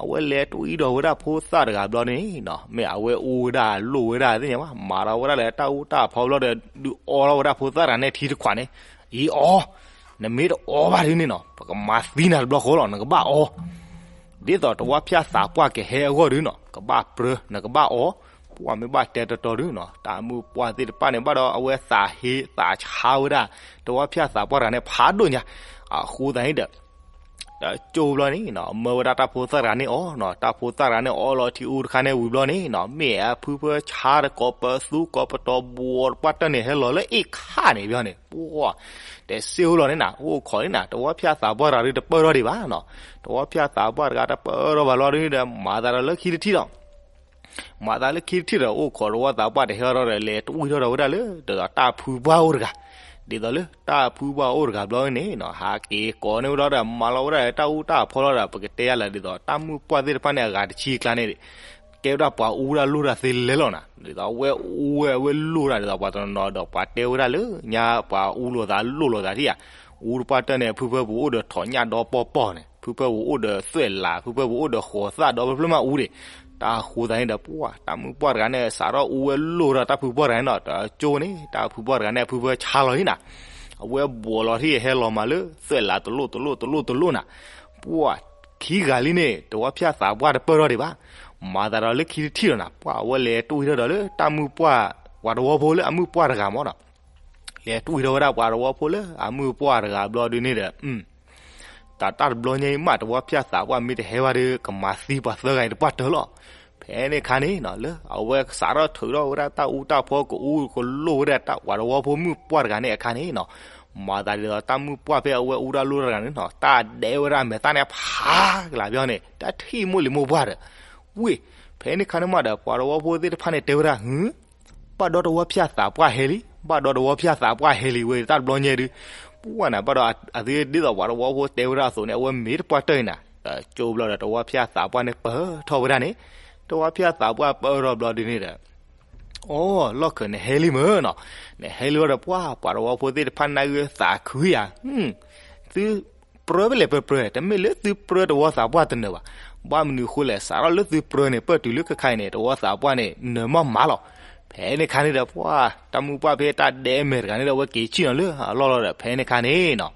အဝဲလဲၤတွံၢ်ထီၣ်ဝဲဒၣ်ဖိသၣ်တဂၤဘျီန့ၣ်နီၤ မ့ၢ်အဝဲအူဝဲဒၣ်လိၣ်ဝဲဒၣ်သ့ၣ်ညါဘၣ် မၤထီၣ်ဝဲဒၣ်လၢတၢ်အူတၢ်ဖီဘျီဒီး ဒုးအီထီၣ်ဝဲဒၣ်ဖိသၣ်တဂၤန့ၣ်ထံတခွးန့ၣ်, အံၤအီ, နမ့ၢ်တအီဘၣ်ဒုန့ၣ်နီၤ ပကမၤသံနၤတဘျီဃီလီၤ နကဘၣ်အီ ဒ်သိးတဝါဖၠၣ်သးပှၢ်ကဟဲအဂီၢ်ဒုနီၤ ကဘၣ်ပြၢ နကဘၣ်အီ, ပှၢ်မ့ၢ်ဘၣ်တဲတီတီဒုနီၤ တၢ်မုၢ်ပှၢ်သ့ၣ်တဖၣ်န့ၣ် ဘၣ်ဒီးအဝဲသးဟ့သးဆါဝဲဒၣ် တဝါဖၠၣ်သးပှၢ်တဂၤန့ၣ် ဖးဒိၣ်ညါ, အဃိသတးန့ၣ်ဒီး တကၠိဘျီန့ၣ်နီၤ မၢဝဲဒၣ်တၢ်ဖိသၣ်တဂၤန့ၣ်အီနီၤ တၢ်ဖိသၣ်တဂၤန့ၣ်အီလီၤထံအူတခါန့ၣ်ဝံၤဘျီန့ၣ်နီၤ မ့ၢ်အဖုဖၢဆါတကိးပသူကိးပတီၤဘှီးတပှၢ်တၢၢ်န့ၣ် ဟဲလီၤလၢအ့ၣ်ခါန့ၣ်ဘျီန့ၣ် ပှၢ် တစ့အိၣ်လီၤန့ၣ်နၤ အိၣ်ခိးန့ၣ်နၤ တဝါဖၠၣ်သးပှၢ်တဂၤဒုတပၢၢ်ထီၣ်ဒံးဘၣ်နီၤ, တဝါဖၠၣ်သးပှၢ်တဂၤတပၢၢ်ထီၣ်ဘၣ်လီၤဒုန့ၣ်ဒီး မၤသးဒီးလၢခံတထံၣ်လီၤ မၤသးလၢခံတထံၣ်ဒီး အိၣ်ခိးတဝါသးပှၢ်တဟဲထီၣ်ဒီး လဲၤတွံၢ်ထီၣ်ဒီးဝဲဒၣ်လၢ ဒ်သိးတၢ်ဖုပှၢ်အိၣ်တဂၤ, ဒ်သိးလၢတၢ်ဖုပှၢ်အိၣ်တဂၤဘျီန့ၣ်နီၤ ဟးက့ၤကိးန့ၢ်ဝဲဒၣ်ဒီး မၤလီၤဝဲဒၣ်တၢ်အူတၢ်အဖီလီၤဒီး ပကတဲယၤလၢ ဒ်သိးတၢ်မုၢ်ပှၢ်သ့ၣ်တဖၣ်န့ၣ် အဂၤတဆံအကျါန့ၣ် ကဲဝဲဒၣ်ပှၤအူဒၣ်လိၣ်တၢ်သ့လဲၣ်လီၤနၤ, ဒ်သိးအဝဲအူဝဲအဝဲလိၣ်တၢ် ဒ်သိးပှၤတနီၤဒီးပှၤတဲဝဲဒၣ်လၢ ညါပှၤအူလိာ်သးလိၣ်လိာ်သးထံၣ်ဧါ, အူတပှၢ်တၢၢ်န့ၣ် ဖုဖၢပူၤအိၣ်ဒီးထိးညၣ်ဒီပီၢ်ပီၢ်န့ၣ် ဖုဖၢပူၤအိၣ်ဒီးသွဲၣ်လး ဖုဖၢပူၤအိၣ်ဒီးဃိးသၣ်ဒီဖျၢၣ်ဖျၢၣ်မးအူဒံး, တၢ်ဃိသတးန့ၣ်ဒီး ပှၢ်တၢ်မုၢ်ပှၢ်တဂၤန့ၣ် စးထီၣ်အူဝဲလိၣ်တၢ် တၢ်ဖုပှၢ်တဂၤန့ၣ်နီၤ တကၠိန့ၣ် တၢ်ဖုပှၢ်တဂၤန့ၣ် အဖုဖၢဆါလီၤလံနၤ, အဝဲဘှီးလီၤထံၣ် ဟဲလီၤမးလၢသွဲၣ်လးတလိၣ်တလိၣ်တလိၣ်တလိၣ်နၤ, ပှၢ်ခံဂၤလံန့ၣ် တဝါဖၠၣ်သးပှၢ်တပၢၢ်ထီၣ်ဒံးဘၣ်, မၤသးဒီးလၢခံတထံၣ်လီၤနၤ ပှၢ်အဝဲလဲၤတွံၢ်ထီၣ်ဒီးလၢတၢ်မုၢ်ပှၢ် ပှၤတဝီဖိလၢအမုၢ်ပှၢ်တဂၤမးနီၤ, လဲၤတွံၢ်ထီၣ်ဝဲဒၣ်ပှၤတဝီဖိလၢအမုၢ်ပှၢ်တဂၤဘျီဒုန့ၣ်ဒီး တၢ်တဘျီညါအံၤမး တဝါဖၠၣ်သးပှၢ်မ့ၢ်တဟဲဘၣ်ဒီး ကမၤသံပှၤသၢဂၤအံၤတပှၢ်တၢၢ်လီၤ. ဖဲန့ၣ်အခါန့ၣ်နီၤ လၢအဝဲစးထီၣ်ထုးထီၣ်ဝဲဒၣ်တၢ်အူတၢ်ဖီ ကအူကလိၣ်ဝဲဒၣ်တၢ်ပှၤတဝီဖိမုၢ်ပှၢ်တဂၤန့ၣ်အခါန့ၣ်နီၤ, မၤသးဒ်သိးတၢ်မုၢ်ပှၢ်ဖဲအဝဲအူတၢ်လိၣ်တၢ်တဂၤန့ၣ်နီၤ တၢ်ဒဲဝဲဒၣ်အမဲာ်သၣ်န့ၣ်ဖးကလၤဘျီန့ၣ် တၢ်ထံၣ်မိၢ်လံၤမိၢ်ပှၢ်ဒီး, ဝ့ၢ်, ဖဲန့ၣ်အခါန့ၣ်မးဒီး ပှၤတဝီဖိသ့ၣ်တဖၣ်န့ၣ်တဲဝဲဒၣ် ဟူ ဘၣ်ဒီးတဝါဖၠၣ်သးပှၢ်ဟဲလံ, ဘၣ်ဒီးတဝါဖၠၣ်သးပှၢ်ဟဲလံဝဲ တၢ်တဘျီညါဒုး, ပှၢ်နၤ ဘၣ်ဒီးအသုဒ်သိးပှၤတဝီဖိတဲဝဲဒၣ်အသိးန့ၣ် အဝဲမ့ၢ်တပှၢ်တၢၢ်အံၤနၤ, ကၠိဘျီဒီးတဝါဖၠၣ်သးပှၢ်န့ၣ်ပၢၢ်ထီၣ်ဝဲဒၣ်န့ၣ်, တဝါဖၠၣ်သးပှၢ်ပၢၢ်ထီၣ်ဘျီဒုးန့ၣ်ဒီး အိ လီၢ်ခၢၣ် နဟဲလံမ့ၢ်နီၤ, နဟဲလံဘၣ်ဒီးပှၢ် ပှၤတဝီဖိသ့ၣ်တဖၣ်န့ၣ်ဂ့ၤသးခုယၤ, သု ပြၢဖဲလဲၣ်ပြၢပြၢ တမ့ၢ်လၢသုပြၢတဝီသးပှၢ်တနၢၤဘၣ်, ဘၣ်မနုၤအဃိလဲၣ် စးထီၣ်လၢသုပြၢန့ၣ် ပၢၢ်တုၤလၢခဲခါအံၤန့ၣ် တဝီသးပှၢ်န့ၣ် နၢၤမးမးလီၤ. ဖဲန့ၣ်အခါန့ၣ်ဒီးပှၢ် တၢ်မုၢ်ပှၢ်ဖဲတၢ်ဒဲမဲာ်တဂၤန့ၣ်ဒီး အဝဲက့ၤဆံၣ်နီၤလၢအလီၢ်လီၤဒီး ဖဲန့ၣ်အခါန့ၣ်နီၤ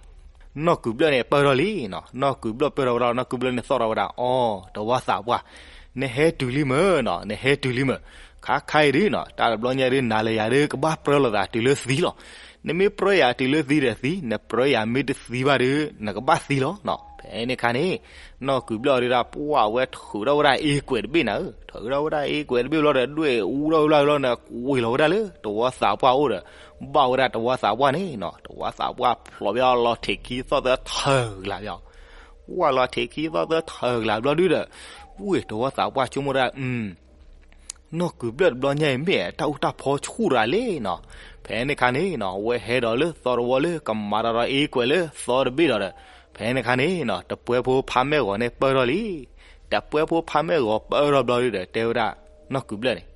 နီၢ်ကုၢ်ဘျၢၣ်န့ၣ်ပၢၢ်ထီၣ်လံနီၤ, နီၢ်ကုၢ်ဘျၢၣ်ပၢၢ်ထီၣ်ဝဲဒၣ် နီၢ်ကုၢ်ဘျၢၣ်န့ၣ်သီၣ်ထီၣ်ဝဲဒၣ် အိ တဝီသးပှၢ်, နဟဲတုၤလံမ့ၢ်နီၤ, နဟဲတုၤလံမ့ၢ်, ခါခါအံၤဒုးနီၤ တၢ်တဘျီညါဒုး နၤလၢယၤဒုး ကဘၣ်ပြၢလိာ်သးတုၤလၢသံလီၤ. နမ့ၢ်ပြၢယၤတုၤလၢသံဒီးသံ, နပြၢယၤမ့ၢ်တသံဘၣ်ဒီး နကဘၣ်သံလီၤနီၤ. ဖဲန့ၣ်အခါန့ၣ် နီၢ်ကုၢ်ဘျၢၣ်အီၤဒုးဒၣ်ပှၢ် အဝဲထုးထီၣ်ဝဲဒၣ်အ့ကွဲးတဘ့ၣ်နၤဧၢ, ထုးထီၣ်ဝဲဒၣ်အ့ကွဲးတဘ့ၣ်ဘျီဒီး ဒွဲၣ်အူထီၣ်ဝဲဘျီလီၤန့ၣ် ကွံာ်လီၤဝဲဒၣ်လၢတဝီသးပှၢ်အိၣ်ဒီး ဘၣ်ဝဲဒၣ်တဝီသးပှၢ်န့ၣ်နီၤ, တဝီသးပှၢ်ဖျိးဘၣ်အီၤလီၤထံးခံသီၣ်သၢထၢကလးဘၣ်အီၤ, ပှၢ်လီၤထံးခံသီၣ်သၢထၢကလးဘျီဒုးဒီး ဝ့ၢ်တဝီသးပှၢ်ဆိကမိၣ်ဒၣ် အု နီၢ်ကုၢ်ဘျၢၣ်တဘျီညါအံၤ မ့ၢ်တၢ်အူတၢ်ဖီဆူၣ်တဂၤလံနီၤ. ဖဲန့ၣ်ခါန့ၣ်နီၤ အဝဲဟဲဒီးလၢသီတဝီလၢကမၤဒီးအ့ကွဲးလၢသီတဘ့ၣ်ဒီးဒီး ဖဲန့ၣ်ခါန့ၣ်နီၤ တပှဲဖိဖးမဲာ်ဂီၤန့ၣ်ပၢၢ်ထီၣ်လံ. တပှဲဖိဖးမဲာ်ဂီၤပၢၢ်ထီၣ်ဘျီဒုဒီး တဲဝဲဒၣ်နီၢ်ကုၢ်ဘျၢၣ်န့ၣ်,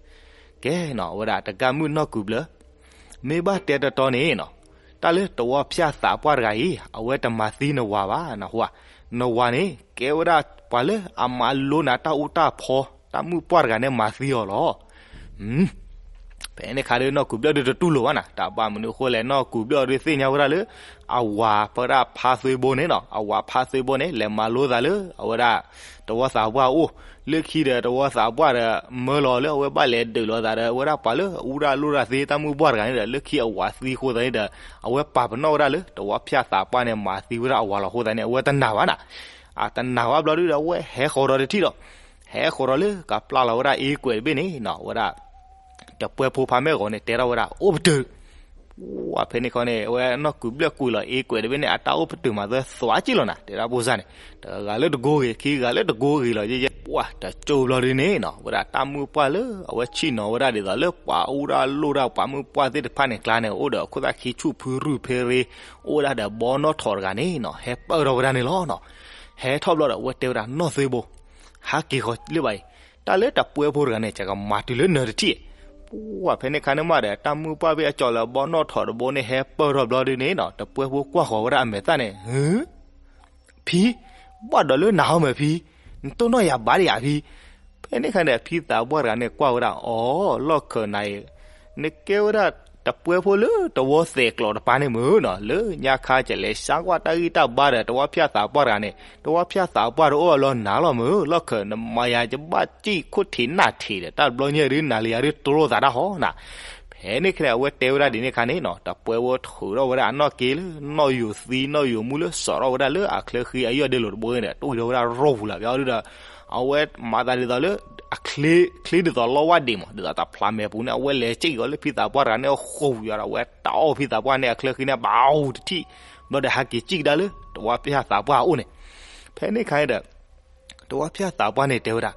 ကဲနီၤ အဝဲဒၣ်တကးမုၣ်နီၢ်ကုၢ်ဘျၢၣ်, မ့ၢ်ဘၣ်တဲတတီန့ၣ်နီၤ, တၢ်လၢတဝီဖၠၣ်သးပှၢ်တဂၤအံၤ အဝဲတမၤသံနဝၤဘၣ်နဟူဧါ. နဝၤန့ၣ် ကဲဝဲဒၣ်ပှၤလၢအမၤလိနၤတၢ်အူတၢ်ဖီ, တၢ်မုၣ်ပှၢ်တဂၤန့ၣ်မၤသံအီၤလီၤ. ဖဲန့ၣ်ခါဒုနီၢ်ကုၢ်ဘျၢၣ်ဒုတတူၢ်လိာ်ဘၣ်နၤ, တၢ်ဘၣ်မနုၤအဃိလဲၣ် နီၢ်ကုၢ်ဘျၢၣ်ဒုသ့ၣ်ညါဝဲဒၣ်လၢ အဝၤပဒၣ်ဖါသွ့ဘိန့ၣ်နီၤ, အဝၤဖါသွ့ဘိန့ၣ် လဲၤမၤလိသးလၢအဝဲဒၣ် တဝီသးပှၢ်အအိၣ်, လၢခံဒီးတဝီသးပှၢ်ဒီး မၢလီၤလၢအဝဲဘၣ်လဲၤဒုးလိာ်သးဒီး အဝဲဒၣ်ပှၤလၢအူတၢ်လိၣ်တၢ်သ့တၢ်မုၣ်ပှၢ်တဂၤန့ၣ်ဒီး လၢခံအဝၤသံအဃိသတးန့ၣ်ဒီး အဝဲပာ်ပနီၣ်ဝဲဒၣ်လၢ တဝီဖၠၣ်သးပှၢ်န့ၣ် မၤသံဝဲဒၣ်အဝၤလီၤအဃိသတးန့ၣ် အဝဲတနာ်ဘၣ်နၤ, အတနာ်ဘၣ်ဘျီဒုဒီး အဝဲဟဲဃီၤဒီးတထံၣ်ဒီး ဟဲဃီၤဒီးလၢကပျၢ်လီၤဝဲဒၣ်အ့ကွဲးတဘ့ၣ်န့ၣ်နီၤ, အဝဲဒၣ် တပှဲဖိဖးမဲာ်ဂီၤန့ၣ် တဲထီၣ်ဝဲဒၣ်အိၣ်ပတုာ်, ဝဲဖဲန့ၣ်ခီန့ၣ် အဝဲနီၢ်ကုၢ်ဘျၢၣ်ကွံာ်လီၤအ့ကွဲးတဘ့ၣ်န့ၣ် အတၢ်အိၣ်ပတုာ်မၤသၢသွါက့ၢ်လီၤနၤ, တဲဒၣ်ဘိၣ်စၢ်န့ၣ် တဂၤလၢတကိးဂ့ၤ ခံဂၤလၢတကိးဂ့ၤလီၤယဲယဲ, ပှၢ်တကၠိဘျီဒုန့ၣ်နီၤ ဝဲဒၣ်တၢ်မုၣ်ပှၢ်လၢအဝဲဆ့ၣ်နီၤဝဲဒၣ်ဒ်သိးလၢပှၤအူတၢ်လိၣ်တၢ်ပှၤမုၣ်ပှၢ်သ့ၣ်တဖၣ်န့ၣ်ကျါန့ၣ် အိၣ်ဒီးခိၣ်သၣ်ခံဆူၣ်ဖုရုၢ်ဖ့ရ့ အိၣ်ဝဲဒၣ်ဒီးဘီနီၣ်ထိးတဂၤန့ၣ်နီၤ ဟဲပၢၢ်ထီၣ်ဝဲဒၣ်န့ၣ်လီၤနီၤ. ဟဲထီၣ်ဘျီဒီး အဝဲတဲဝဲဒၣ်နီၢ်သွ့ဘိ ဟးက့ၤဃီၤလၢဘၣ်အံၤ, တၢ်လၢတပှဲဖိတဂၤန့ၣ် ယကမၤတုၤလၢနၢၤတထံၣ်, ပှၢ်ဖဲန့ၣ်ခါန့ၣ်မးဒီး တၢ်မုၣ်ပှၢ်ဘ့ၣ်အကၠီလၢဘီနီၣ်ထိးတဘိန့ၣ် ဟဲပၢၢ်ထီၣ်ဘျီဒုန့ၣ်နီၤ တပှဲဖိကွၢ်ဃီၤဝဲဒၣ်အမဲာ်သၣ်န့ၣ် ဟၢ ဖံ, ဘၣ်ဒီးလၢနၤဟီမၢ်ဖံ, နတိၢ်နီၣ်ယၤဘၣ်ဒံးဧါဖံ. ဖဲန့ၣ်ခါန့ၣ် ဖံသးပှၢ်တဂၤန့ၣ်ကွၢ်ဝဲဒၣ်အီၤ လီၢ်ခၢးနၤအံၤ, နကဲဝဲဒၣ်တပှဲဖိလၢတဝီသဲးကျိးတပၤန့ၣ်မုၢ်နီၤ, လၢညါခါကလဲၤဆါကွၢ်တၢ်ဂံၢ်တၢ်ဘါဒီး တဝီဖၠၣ်သးပှၢ်တဂၤန့ၣ် တဝီဖၠၣ်သးပှၢ်တအိၣ်အလီၢ်နၤလီၤမုၢ်, လီၢ်ခၢးနမၤယၤယဘၣ်စံၣ်ခိၣ်ထံးနၢ်ထံးဒီး တၢ်တဘျီညါဒုနၤလၢယၤဒုတလိၣ်သးတၢ်ဟီနၤ. ဖဲန့ၣ်ခါန့ၣ် အဝဲတဲဝဲဒၣ်ဒ်န့ၣ်ခါန့ၣ်နီၤ တပှဲဖိထုးထီၣ်ဝဲဒၣ်အနီၢ်က့လၢ နီၣ်ယိၤသံနီၣ်ယိၤမူလၢ စိာ်ထီၣ်ဝဲဒၣ်လၢအချၢဃံအယီၢ်ဒ့လိာ်တဘိန့ၣ်ဒီး တဝံၤထီၣ်ဝဲဒၣ်ရိၢ်ပူၤလၢ်ပျီဒုဒီး အဝဲမၤသးဒ်သိးလၢ အချ့ ချ့ဒ်သိးလီဝၣ်ဒံးမး ဒ်သိးတၢ်ဖျါမဲာ်ပူၤန့ၣ် အဝဲလဲၤစံၣ်ကီးလၢဖံသးပှၢ်တဂၤန့ၣ်အဃိာ်ဝံၤဒီး အဝဲတၢ်အီၣ်ဖံသးပှၢ်န့ၣ်အချၢဃံန့ၣ် ဘၣ်အူတထံၣ်, ဘျီဒီးဟဲက့ၤစံၣ်ကဒါလၢ တဝီဖၠၣ်သးပှၢ်အအိၣ်န့ၣ်. ဖဲန့ၣ်ခါန့ၣ်ဒီး တဝီဖၠၣ်သးပှၢ်န့ၣ်တဲဝဲဒၣ်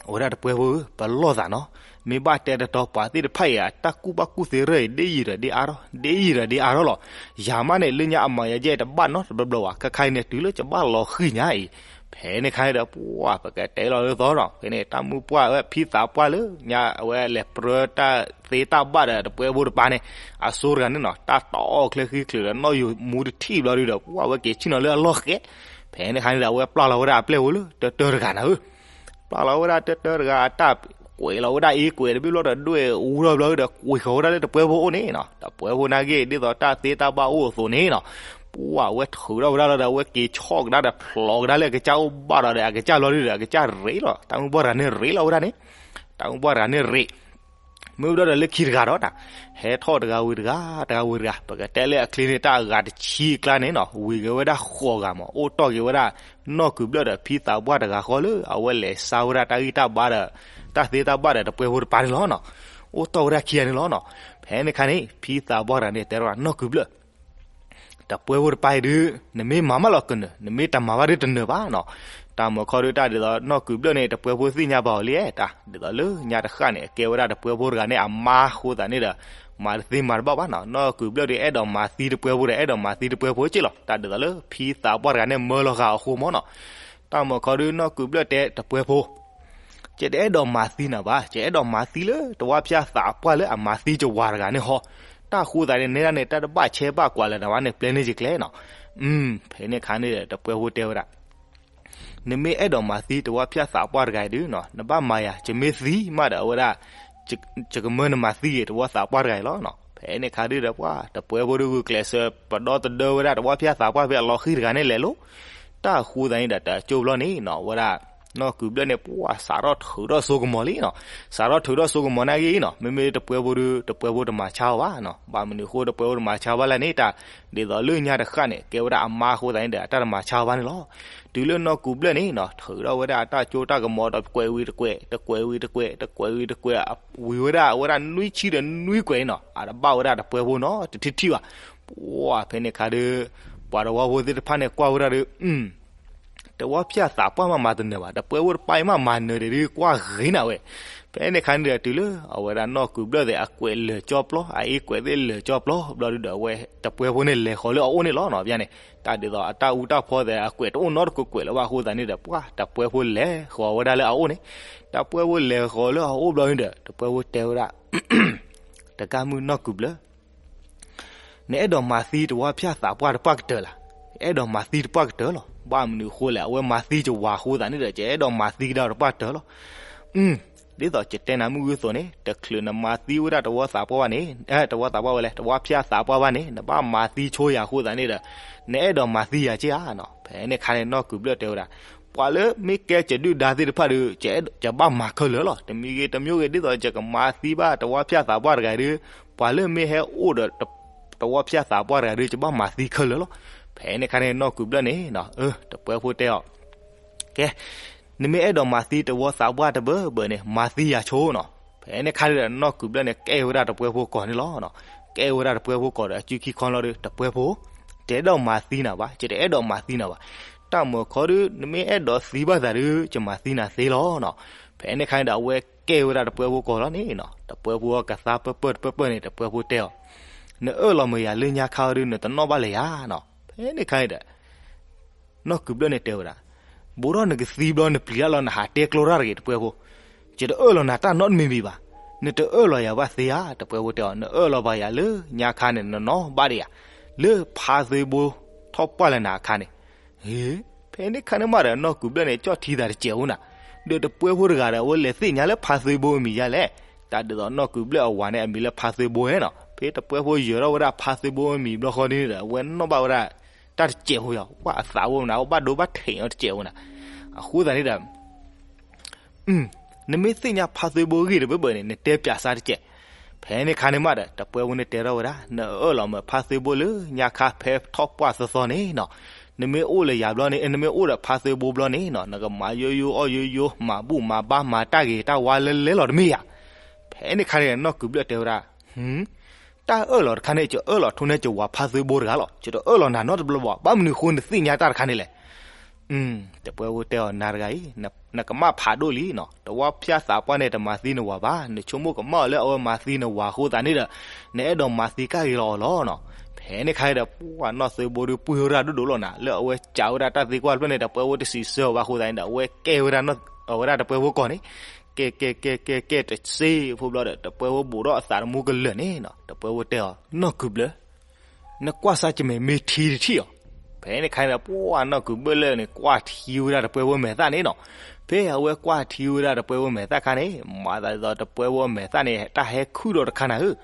အဝဲဒၣ်တပှဲဖိဧၢ, ပလီၢ်သးနီၤ, မ့ၢ်ဘၣ်တဲတတီပှၤသ့ၣ်တဖၣ်အံၤ အတၢ်ကူၣ်ဘၣ်ကူၣ်သ့ရၢၢ်အံၤ ဒ်ယံာ်ဒီးဒ်အါထီၣ်, ဒ်ယံာ်ဒီးဒ်အါထီၣ်လီၤ. ယၤမးန့ၣ် လၢညါအမၤယၤယဲၢ်တဘၣ်နီတဘျီဘျီဘၣ်, ခဲခါအံၤန့ၣ် တုၤလၢကဘၣ်လီၤဃံၤညါအံၤ. ဖဲန့ၣ်ခါန့ၣ်ဒီး ပှၢ်ပကတဲလီၤလၢသီနီၤ, ဖဲန့ၣ် တၢ်မုၣ်ပှၢ်ဝဲဖံသးပှၢ်လၢညါ အဝဲလဲၤပြၢတၢ်သ့တၢ်ဘၣ်ဒီးတပှဲဖိတပၤန့ၣ် အစိၤတဂၤန့ၣ်နီၤ တၢ်တၢ်အီၣ်ချၢဃံချုးဒီးနီၣ်ယိၤမူတထံၣ်ဘျီဒုဒီး ပှၢ်ဝဲက့ၤဆ့ၣ်နီၤလၢအလီၢ်ဃဲ. ဖဲန့ၣ်ခါန့ၣ်ဒီး အဝဲပျၢ်လီၤဝဲဒၣ်အပျဲၢ်ဖိလၢတၢတၢတဂၤနၤဧၢ ပျၢ်လီၤဝဲဒၣ်တၢတၢတဂၤအတၢ်ကွဲးလီၤဝဲဒၣ်အ့ကွဲးတဘ့ၣ်ဘျီဒီး ဒွဲၣ်အူထီၣ်ဘျီဒီး ကွံာ်ဃီၤဝဲဒၣ်လၢတပှဲဖိအအိၣ်န့ၣ်နီၤ, တပှဲဖိနာ်က့ ဒ်သိးတၢ်သ့တၢ်ဘၣ်အိၣ်အသိးန့ၣ်နီၤ, ပှၢ်ဝဲထုးထီၣ်ဝဲဒၣ်လီၤဒီး အဝဲက့ၤဆီၣ်ကဒါဒီးဖျိးကဒါလၢအကစၢ်အိၣ်ဘၣ်ဒီး အကစၢ်ဘျီဒုဒီး အကစၢ်ရ့လီၤ, တၢ်မုၣ်ပှၢ်တဂၤန့ၣ်ရ့လီၤဝဲဒၣ်န့ၣ်, တၢ်မုၣ်ပှၢ်တဂၤန့ၣ်ရ့ မ့ၢ်ဝဲဒၣ်ဒီးလၢခံတဂၤဒီး ဟဲထီၣ်တဂၤဝံၤတဂၤ တဂၤဝံၤတဂၤ ပကတဲလၢအချ့န့ၣ် တၢ်အဂၤတဆံအကျါန့ၣ်နီၤ ဝံၤက့ၤဝဲဒၣ်ဃိးဂၤမး အိၣ်တီၢ်က့ၤဝဲဒၣ် နီၢ်ကုၢ်ဘျၢၣ်ဒီးဖံသးပှၢ်တဂၤဃီလၢ အဝဲလဲၤစါဝဲဒၣ်တၢ်ဂံၢ်တၢ်ဘါဒီး တၢ်သ့တၢ်ဘၣ်ဒီးတပှဲဖိတပၤန့ၣ်လီၤနီၤ, အိၣ်တီၢ်ဝဲဒၣ်ခံဂၤန့ၣ်လီၤနီၤ. ဖဲန့ၣ်ခါန့ၣ် ဖံသးပှၢ်တဂၤန့ၣ် တဲထီၣ်နီၢ်ကုၢ်ဘျၢၣ် တပှဲဖိတပၤအံၤဒုး နမ့ၢ်မၤမးလီၤကနၢၤ နမ့ၢ်တမၤဘၣ်ဒုးတနၢၤဘၣ်နီၤ. တၢ်မၤခီဒုးတၢ်ဒ်သိးနီၢ်ကုၢ်ဘျၢၣ်န့ၣ် တပှဲဖိသ့ၣ်ညါဘၣ်အီၤလံ, တၢ်ဒ်သိးလၢညါတဃၣ်န့ၣ် အကဲဝဲဒၣ်တပှဲဖိတဂၤန့ၣ် အမါအဃိသတးန့ၣ်ဒီး မၤတသ့မၤတဘၣ်ဘၣ်နီၤ. နီၢ်ကုၢ်ဘျၢၣ်ဒုးအဲၣ်ဒိးမၤသံတပှဲဖိဒီး အဲၣ်ဒိးမၤသံတပှဲဖိက့ၢ်လီၤ. တၢ်ဒ်သိးလၢဖံသးပှၢ်တဂၤန့ၣ်မၢလီၤဃာ်အဃိမးနီၤ. တၢ်မၤခီဒုးနီၢ်ကုၢ်ဘျၢၣ်တဲတပှဲဖိ ယတအဲၣ်ဒိးမၤသံနၤဘၣ်, ယအဲၣ်ဒိးမၤသံလၢတဝီဖၠၣ်သးပှၢ်လၢအမၤသံယဝၤတဂၤန့ၣ်ဟီ. တၢ်ဃိသတးန့ၣ် နဲဒၣ်န့ၣ် တၢ်တဘၣ်ဆဲးဘၣ်ကွၢ်လၢၤနၤဘၣ်န့ၣ် ပျဲန့ၢ်ယကျဲနီၤ. ဖဲန့ၣ်ခါန့ၣ်ဒီးတပှဲဖိတဲဝဲဒၣ် နမ့ၢ်အဲၣ်ဒိးမၤသံတဝီဖၠၣ်သးပှၢ်တဂၤအံၤဒုးနီၤ နဘၣ်မၤယၤ, ယမ့ၢ်သံမးဒီးအဝဲဒၣ် ယကမၢနမၤသံယတဝီသးပှၢ်တဂၤအံၤလီၤနီၤ. ဖဲန့ၣ်ခါဒုးဒီးပှၤ တပှဲဖိဒုးဂုာ်ကျဲးစၢးပဒီသဒၢဝဲဒၣ်တဝီဖၠၣ်သးပှၢ်ဖဲအလီၤဃံၤတဂၤန့ၣ်လဲၤလီၤ. တၢ်ဃိသတးန့ၣ်ဒီးတကၠိဘျီန့ၣ်နီၤ အဝဲဒၣ် နီၢ်ကုၢ်ဘျၢၣ်န့ၣ် ပှၤစးထီၣ်ထုးထီၣ်စိကမီၤလံနီၤ. စးထီၣ်ထုးထီၣ်စိကမီၤနာ်က့နီၤ မ့မ့ၢ်တပှဲဖိဒုး တပှဲဖိတမၤဆါအီၤဘၣ်နီၤ. ဘၣ်မနုၤအဃိတပှဲဖိတမၤဆါဘၣ်လဲၣ်န့ၣ် တၢ်ဒ်သိးလၢညါတဃၣ်န့ၣ် ကဲဝဲဒၣ်အမါအဃိသတးန့ၣ်ဒီး အတၢ်တမၤဆါဘၣ်န့ၣ်လီၤ. တုၤလၢနီၢ်ကုၢ်ဘျၢၣ်န့ၣ်နီၤ ထုးထီၣ်ဝဲဒၣ်အတၢ်ကၠိတၢ်ကမီၤဒီးကွဲးဝံၤတကွဲး တကွဲးဝံၤတကွဲး တကွဲးဝံၤတကွဲး ဝံၤဝဲဒၣ်အဝဲဒၣ်နွံဆံဒီးနွံကွဲးန့ၣ်နီၤ အတဘၣ်ဝဲဒၣ်တပှဲဖိနီၤ တထံၣ်ထံၣ်ဘၣ်. ပှၤဖဲန့ၣ်ခါဒုး ပှၤတဝီဖိသ့ၣ်တဖၣ်န့ၣ်ကွၢ်ဝဲဒၣ်ဒီး တဝီဖၠၣ်သးပှၢ်မးမၤတနၢၤဘၣ်, တပှဲၤဖိတပၢ်အံၤမးမၤနၢၤဒီးဒုးကွၢ်ဂ့ၤနၤဝဲ. ဖဲန့ၣ်ခါန့ၣ်ဒီးတုၤလၢအဝဲဒၣ်နီၢ်ကုၤဘျၢၣ်သ့ၣ်အကွဲးလၢာ်ကၠီပျီ, အအ့ကွဲးသ့ၣ်လၢာ်ကၠီပျီဘျီဒုးဒီး အဝဲတပှဲၤဖိန့ၣ်လဲၤဃီၤလၢအအိၣ်န့ၣ်လီၤနီၤ. ဖဲန့ၣ် တၢ်ဒ်သိးအတၢ်အူတၢ်ဖီသ့ၣ်အကွဲးတအိၣ်နီတကကွဲးလၢၤဘၣ်အဃိသတးန့ၣ်ဒီး ပှၢ်တပှဲၤဖိလဲၤဃီၤဝဲဒၣ်လၢအအိၣ်န့ၣ်, တပှဲၤဖိလဲၤဃီၤလၢအအိၣ်ဘျီန့ၣ်ဒီး တပှဲၤဖိတဲဝဲဒၣ် တကးမုၢ်နီၢ်ကုၤဘျၢၣ် နအဲၣ်ဒိးမၤသံတဝီဖၠၣ်သးပှၢ်တပှၢ်ကတၢၢ်လၢၤ. အဲၣ်ဒိးမၤသံတပှၢ်ကတၢၢ်လီၤ. ဘၣ်မနုၤအဃိလဲၣ်, အဝဲမၤသံကဝၤအဃိသတးန့ၣ်ဒီး ယအဲၣ်ဒိးမၤသံကဒါတပှၢ်ကတၢၢ်လီၤ. ဒ်သိးယတဲနၤမုၢ်ဂုၢ်သိးန့ၣ် တချုးနမၤသံဝဲဒၣ်တဝီသးပှၢ်ဘၣ်န့ၣ်, တဝီသးပှၢ်ဝဲလဲၣ်, တဝီဖၠၣ်သးပှၢ်ဘၣ်န့ၣ် နဘၣ်မၤသံဆိယၤအဃိသတးန့ၣ်ဒီး နအဲၣ်ဒိးမၤသံယၤက့ဧါနီၤ. ဖဲန့ၣ်ခါန့ၣ်နီၢ်ကုၤဘျၢၣ်တဲဝဲဒၣ် ပှၤလၢမ့ၢ်ကဲကဒုၣ်ဒါသ့ၣ်တဖၣ်ဒီး ကဘၣ်မၤခဲလၢာ်လီၤ. တမံၤဂ့ၤတမံၤဂ့ၤ ဒ်သိးယကမၤသံဘၣ်တဝီဖၠၣ်သးပှၢ်တဂၤဒီး ပှၤလၢမ့ၢ်ဟဲအိၣ်ဒီးတဝီဖၠၣ်သးပှၢ်တဂၤဒီး ယဘၣ်မၤသံခဲလၢာ်လီၤ. ဖဲန့ၣ်ခါန့ၣ်နီၢ်ကုၤဘျၢၣ်န့ၣ် တပှဲၤဖိတဲအီၤ ကဲ, နမ့ၢ်အဲၣ်ဒိးမၤသံတဝီသးပှၢ်တဘၢဘၢန့ၣ် မၤသံယၤဆိနီၤ. ဖဲန့ၣ်ခါန့ၣ်ဒီးနီၢ်ကုၤဘျၢၣ်န့ၣ် ကဲဝဲဒၣ်တပှဲၤဖိကီၢ်န့ၣ်လီၤ. ကဲဝဲဒၣ်တပှဲၤဖိကီၢ်ဒီးအစုခံခီလီၤဒီး တပှဲၤဖိ တအဲၣ်ဒိးမၤသံနၤဘၣ်, ယတအဲၣ်ဒိးမၤသံနၤဘၣ်. တၢ်မၢခီဒုး နမ့ၢ်အဲၣ်ဒိးသံဘၣ်သးဒီး ယမၤသံနၤသ့လီၤနီၤ. ဖဲန့ၣ်ခါန့ၣ်ဒီး အဝဲကဲဝဲဒၣ်တပှဲၤဖိကီၢ်လီၤန့ၣ်နီၤ. တပှဲၤဖိအကသါပၢၢ်ပၢၢ်တပၢၢ်ပၢၢ်န့ၣ် တပှဲၤဖိတဲအီၤ နအၢၣ်လီၤမ့ၢ်ယၤလၢညါခါအီၤဒုး နတနီၣ်ဘၣ်လၢၤယၤနီၤ. ဖဲန့ၣ်ခါန့ၣ်ဒီး နီၢ်ကုၤဘျၢၣ်န့ၣ်တဲဝဲဒၣ် ဘူးထီၣ်နကသံဘျီနပျံၤတၢ်လီၤ နဟးတဲကျီတၢ်တဂ့ၤ တပှဲၤဖိ, ယတအၢၣ်လီၤနၤတၢ်နီတမံၤမံၤဘၣ်. နတအၢၣ်လီၤယၤဘၣ်သ့ဧါ. တပှဲၤဖိတဲအီၤ နအၢၣ်လီၤဘၣ်ယၤလၢညါခါန့ၣ် နနီၣ်ဘၣ်ဒံးဧါ, လၢဖါသွ့ဘိထီၣ်ပှၢ်လၢနၤအခါန့ၣ်. ဟ့, ဖဲန့ၣ်ခါန့ၣ်မးဒီး နီၢ်ကုၤဘျၢၣ်န့ၣ် ကၠီၣ်ထံသးတစဲးဖိနၤ, ဒီးတပှဲၤဖိတဂၤဒီး အဝဲလဲၤသ့ၣ်ညါလၢဖါသွ့ဘိအမံၤယါလဲၣ်. တၢ်ဒ်သိးနီၢ်ကုၤဘျၢၣ်အဝၤန့ၣ် အမံၤလၢဖါသွ့ဘိနီၤ. ဖဲတပှဲၤဖိယၢၤထီၣ်ဝဲဒၣ်ဖါသွ့ဘိအမံၤဘျီဃီန့ၣ်ဒီး အဝဲနီၣ်ဘၣ်ဝဲဒၣ် တၢ်တစဲးဖိယါ, ဝဲအသးအိၣ်မနုၤ အိၣ်ဘၣ်ဒိဘၣ်ထံးအီၤတစဲးဖိနၤ. အဃိသတးန့ၣ်ဒီး နမ့ၢ်သ့ၣ်ညါဖါသွ့ဘိဂ့ၢ်တဘၢဘၢန့ၣ် နတဲပၠးစၢ်တစဲး. ဖဲန့ၣ်ခါန့ၣ်မးဒီး တပှဲၤဖိန့ၣ်တဲထီၣ်ဝဲဒၣ် နအၢၣ်လီၤမ့ၢ်ဖါသွ့ဘိလၢညါခါဖဲထီၣ်ပှၢ်သီသီန့ၣ်နီၤ, နမ့ၢ်အိၣ်လၢယၤဘျီန့ၣ် နမ့ၢ်အိၣ်ဒီးဖါသွ့ဘိဘျီန့ၣ်နီၤ နကမၤယိယိအီၣ်ယိယိ မၤဘူၣ်မၤဘါ မၤတၢ်ဂ့ၤတၢ်ဝါလၢလဲလီၤတမ့ၢ်ဧါ. ဖဲန့ၣ်ခါန့ၣ် နီၢ်ကုၤဘျၢၣ်တဲဝဲဒၣ် တၢ်အၢၣ်လီၤတခါန့ၣ် ယအၢၣ်လီၤထိၣ်န့ၢ်ယဝၤဖါသွ့ဘိတဂၤလီၤ. ယတအၢၣ်လီၤနၤနီတဘျီဘၣ်. ဘၣ်မနုၤအဃိနသ့ၣ်ညါတၢ်တခါန့ၣ်လဲၣ်. တပှဲၤဖိတဲအီၤ နၤတဂၤအံၤ နကမၣ်ဖးဒိၣ်လံနီၤ. တဝီဖၠၣ်သးပှၢ်န့ၣ် တမၤသံနဝၤဘၣ်. နဆိကမိၣ်ကမၣ်အီၤလၢအဝဲမၤသံနဝၤအဃိသတးန့ၣ်ဒီး နအဲၣ်ဒိးမၤသံကၣ်ဂ့ၤလီၤအီၤလီၤနီၤ. ဖဲန့ၣ်ခါန့ၣ်ဒီး ပှၤနီၢ်သွ့ဘိဒုးပှ့ၤဝဲဒၣ်ဒိၣ်ဒိၣ်လီၤနၤ. လၢအဝဲစံးဝဲဒၣ်တၢ်သံကွၢ်တဖျၢၣ်န့ၣ် တပှဲၤဖိတစံးဆၢအီၤဘၣ်အဃိသတးန့ၣ်ဒီး အဝဲကဲဝဲဒၣ် အဝဲဒၣ်တပှဲၤဖိကီၢ်န့ၣ် ကဲကဲကဲကဲကဲတစ့ဖိဘျီဒီး တပှဲၤဖိဘူးထီၣ်အသးတမူကလၢာ်န့ၣ်နီၤ. တပှဲၤဖိတဲအီၤ နီၢ်ကုၤဘျၢၣ် နကွၢ်စၢ်ကမ့ၢ်မ့ၢ်ထံတထံၣ်အီၤ. ဖဲန့ၣ်ခါန့ၣ်ဒီး ပှၤနီၢ်ကုၤဘျၢၣ်လၢန့ၣ် ကွၢ်ထံဝဲဒၣ်တပှဲၤဖိမဲာ်သၣ်န့ၣ်နီၤ. ဖဲအဝဲကွၢ်ထံဝဲဒၣ်တပှဲၤဖိမဲာ်သၣ်ခါန့ၣ် မၤသးဒ်သိးတပှဲၤဖိမဲာ်သၣ်န့ၣ် တၢ်ဟဲခုၣ်ဒီးတခါနၤဧၢ.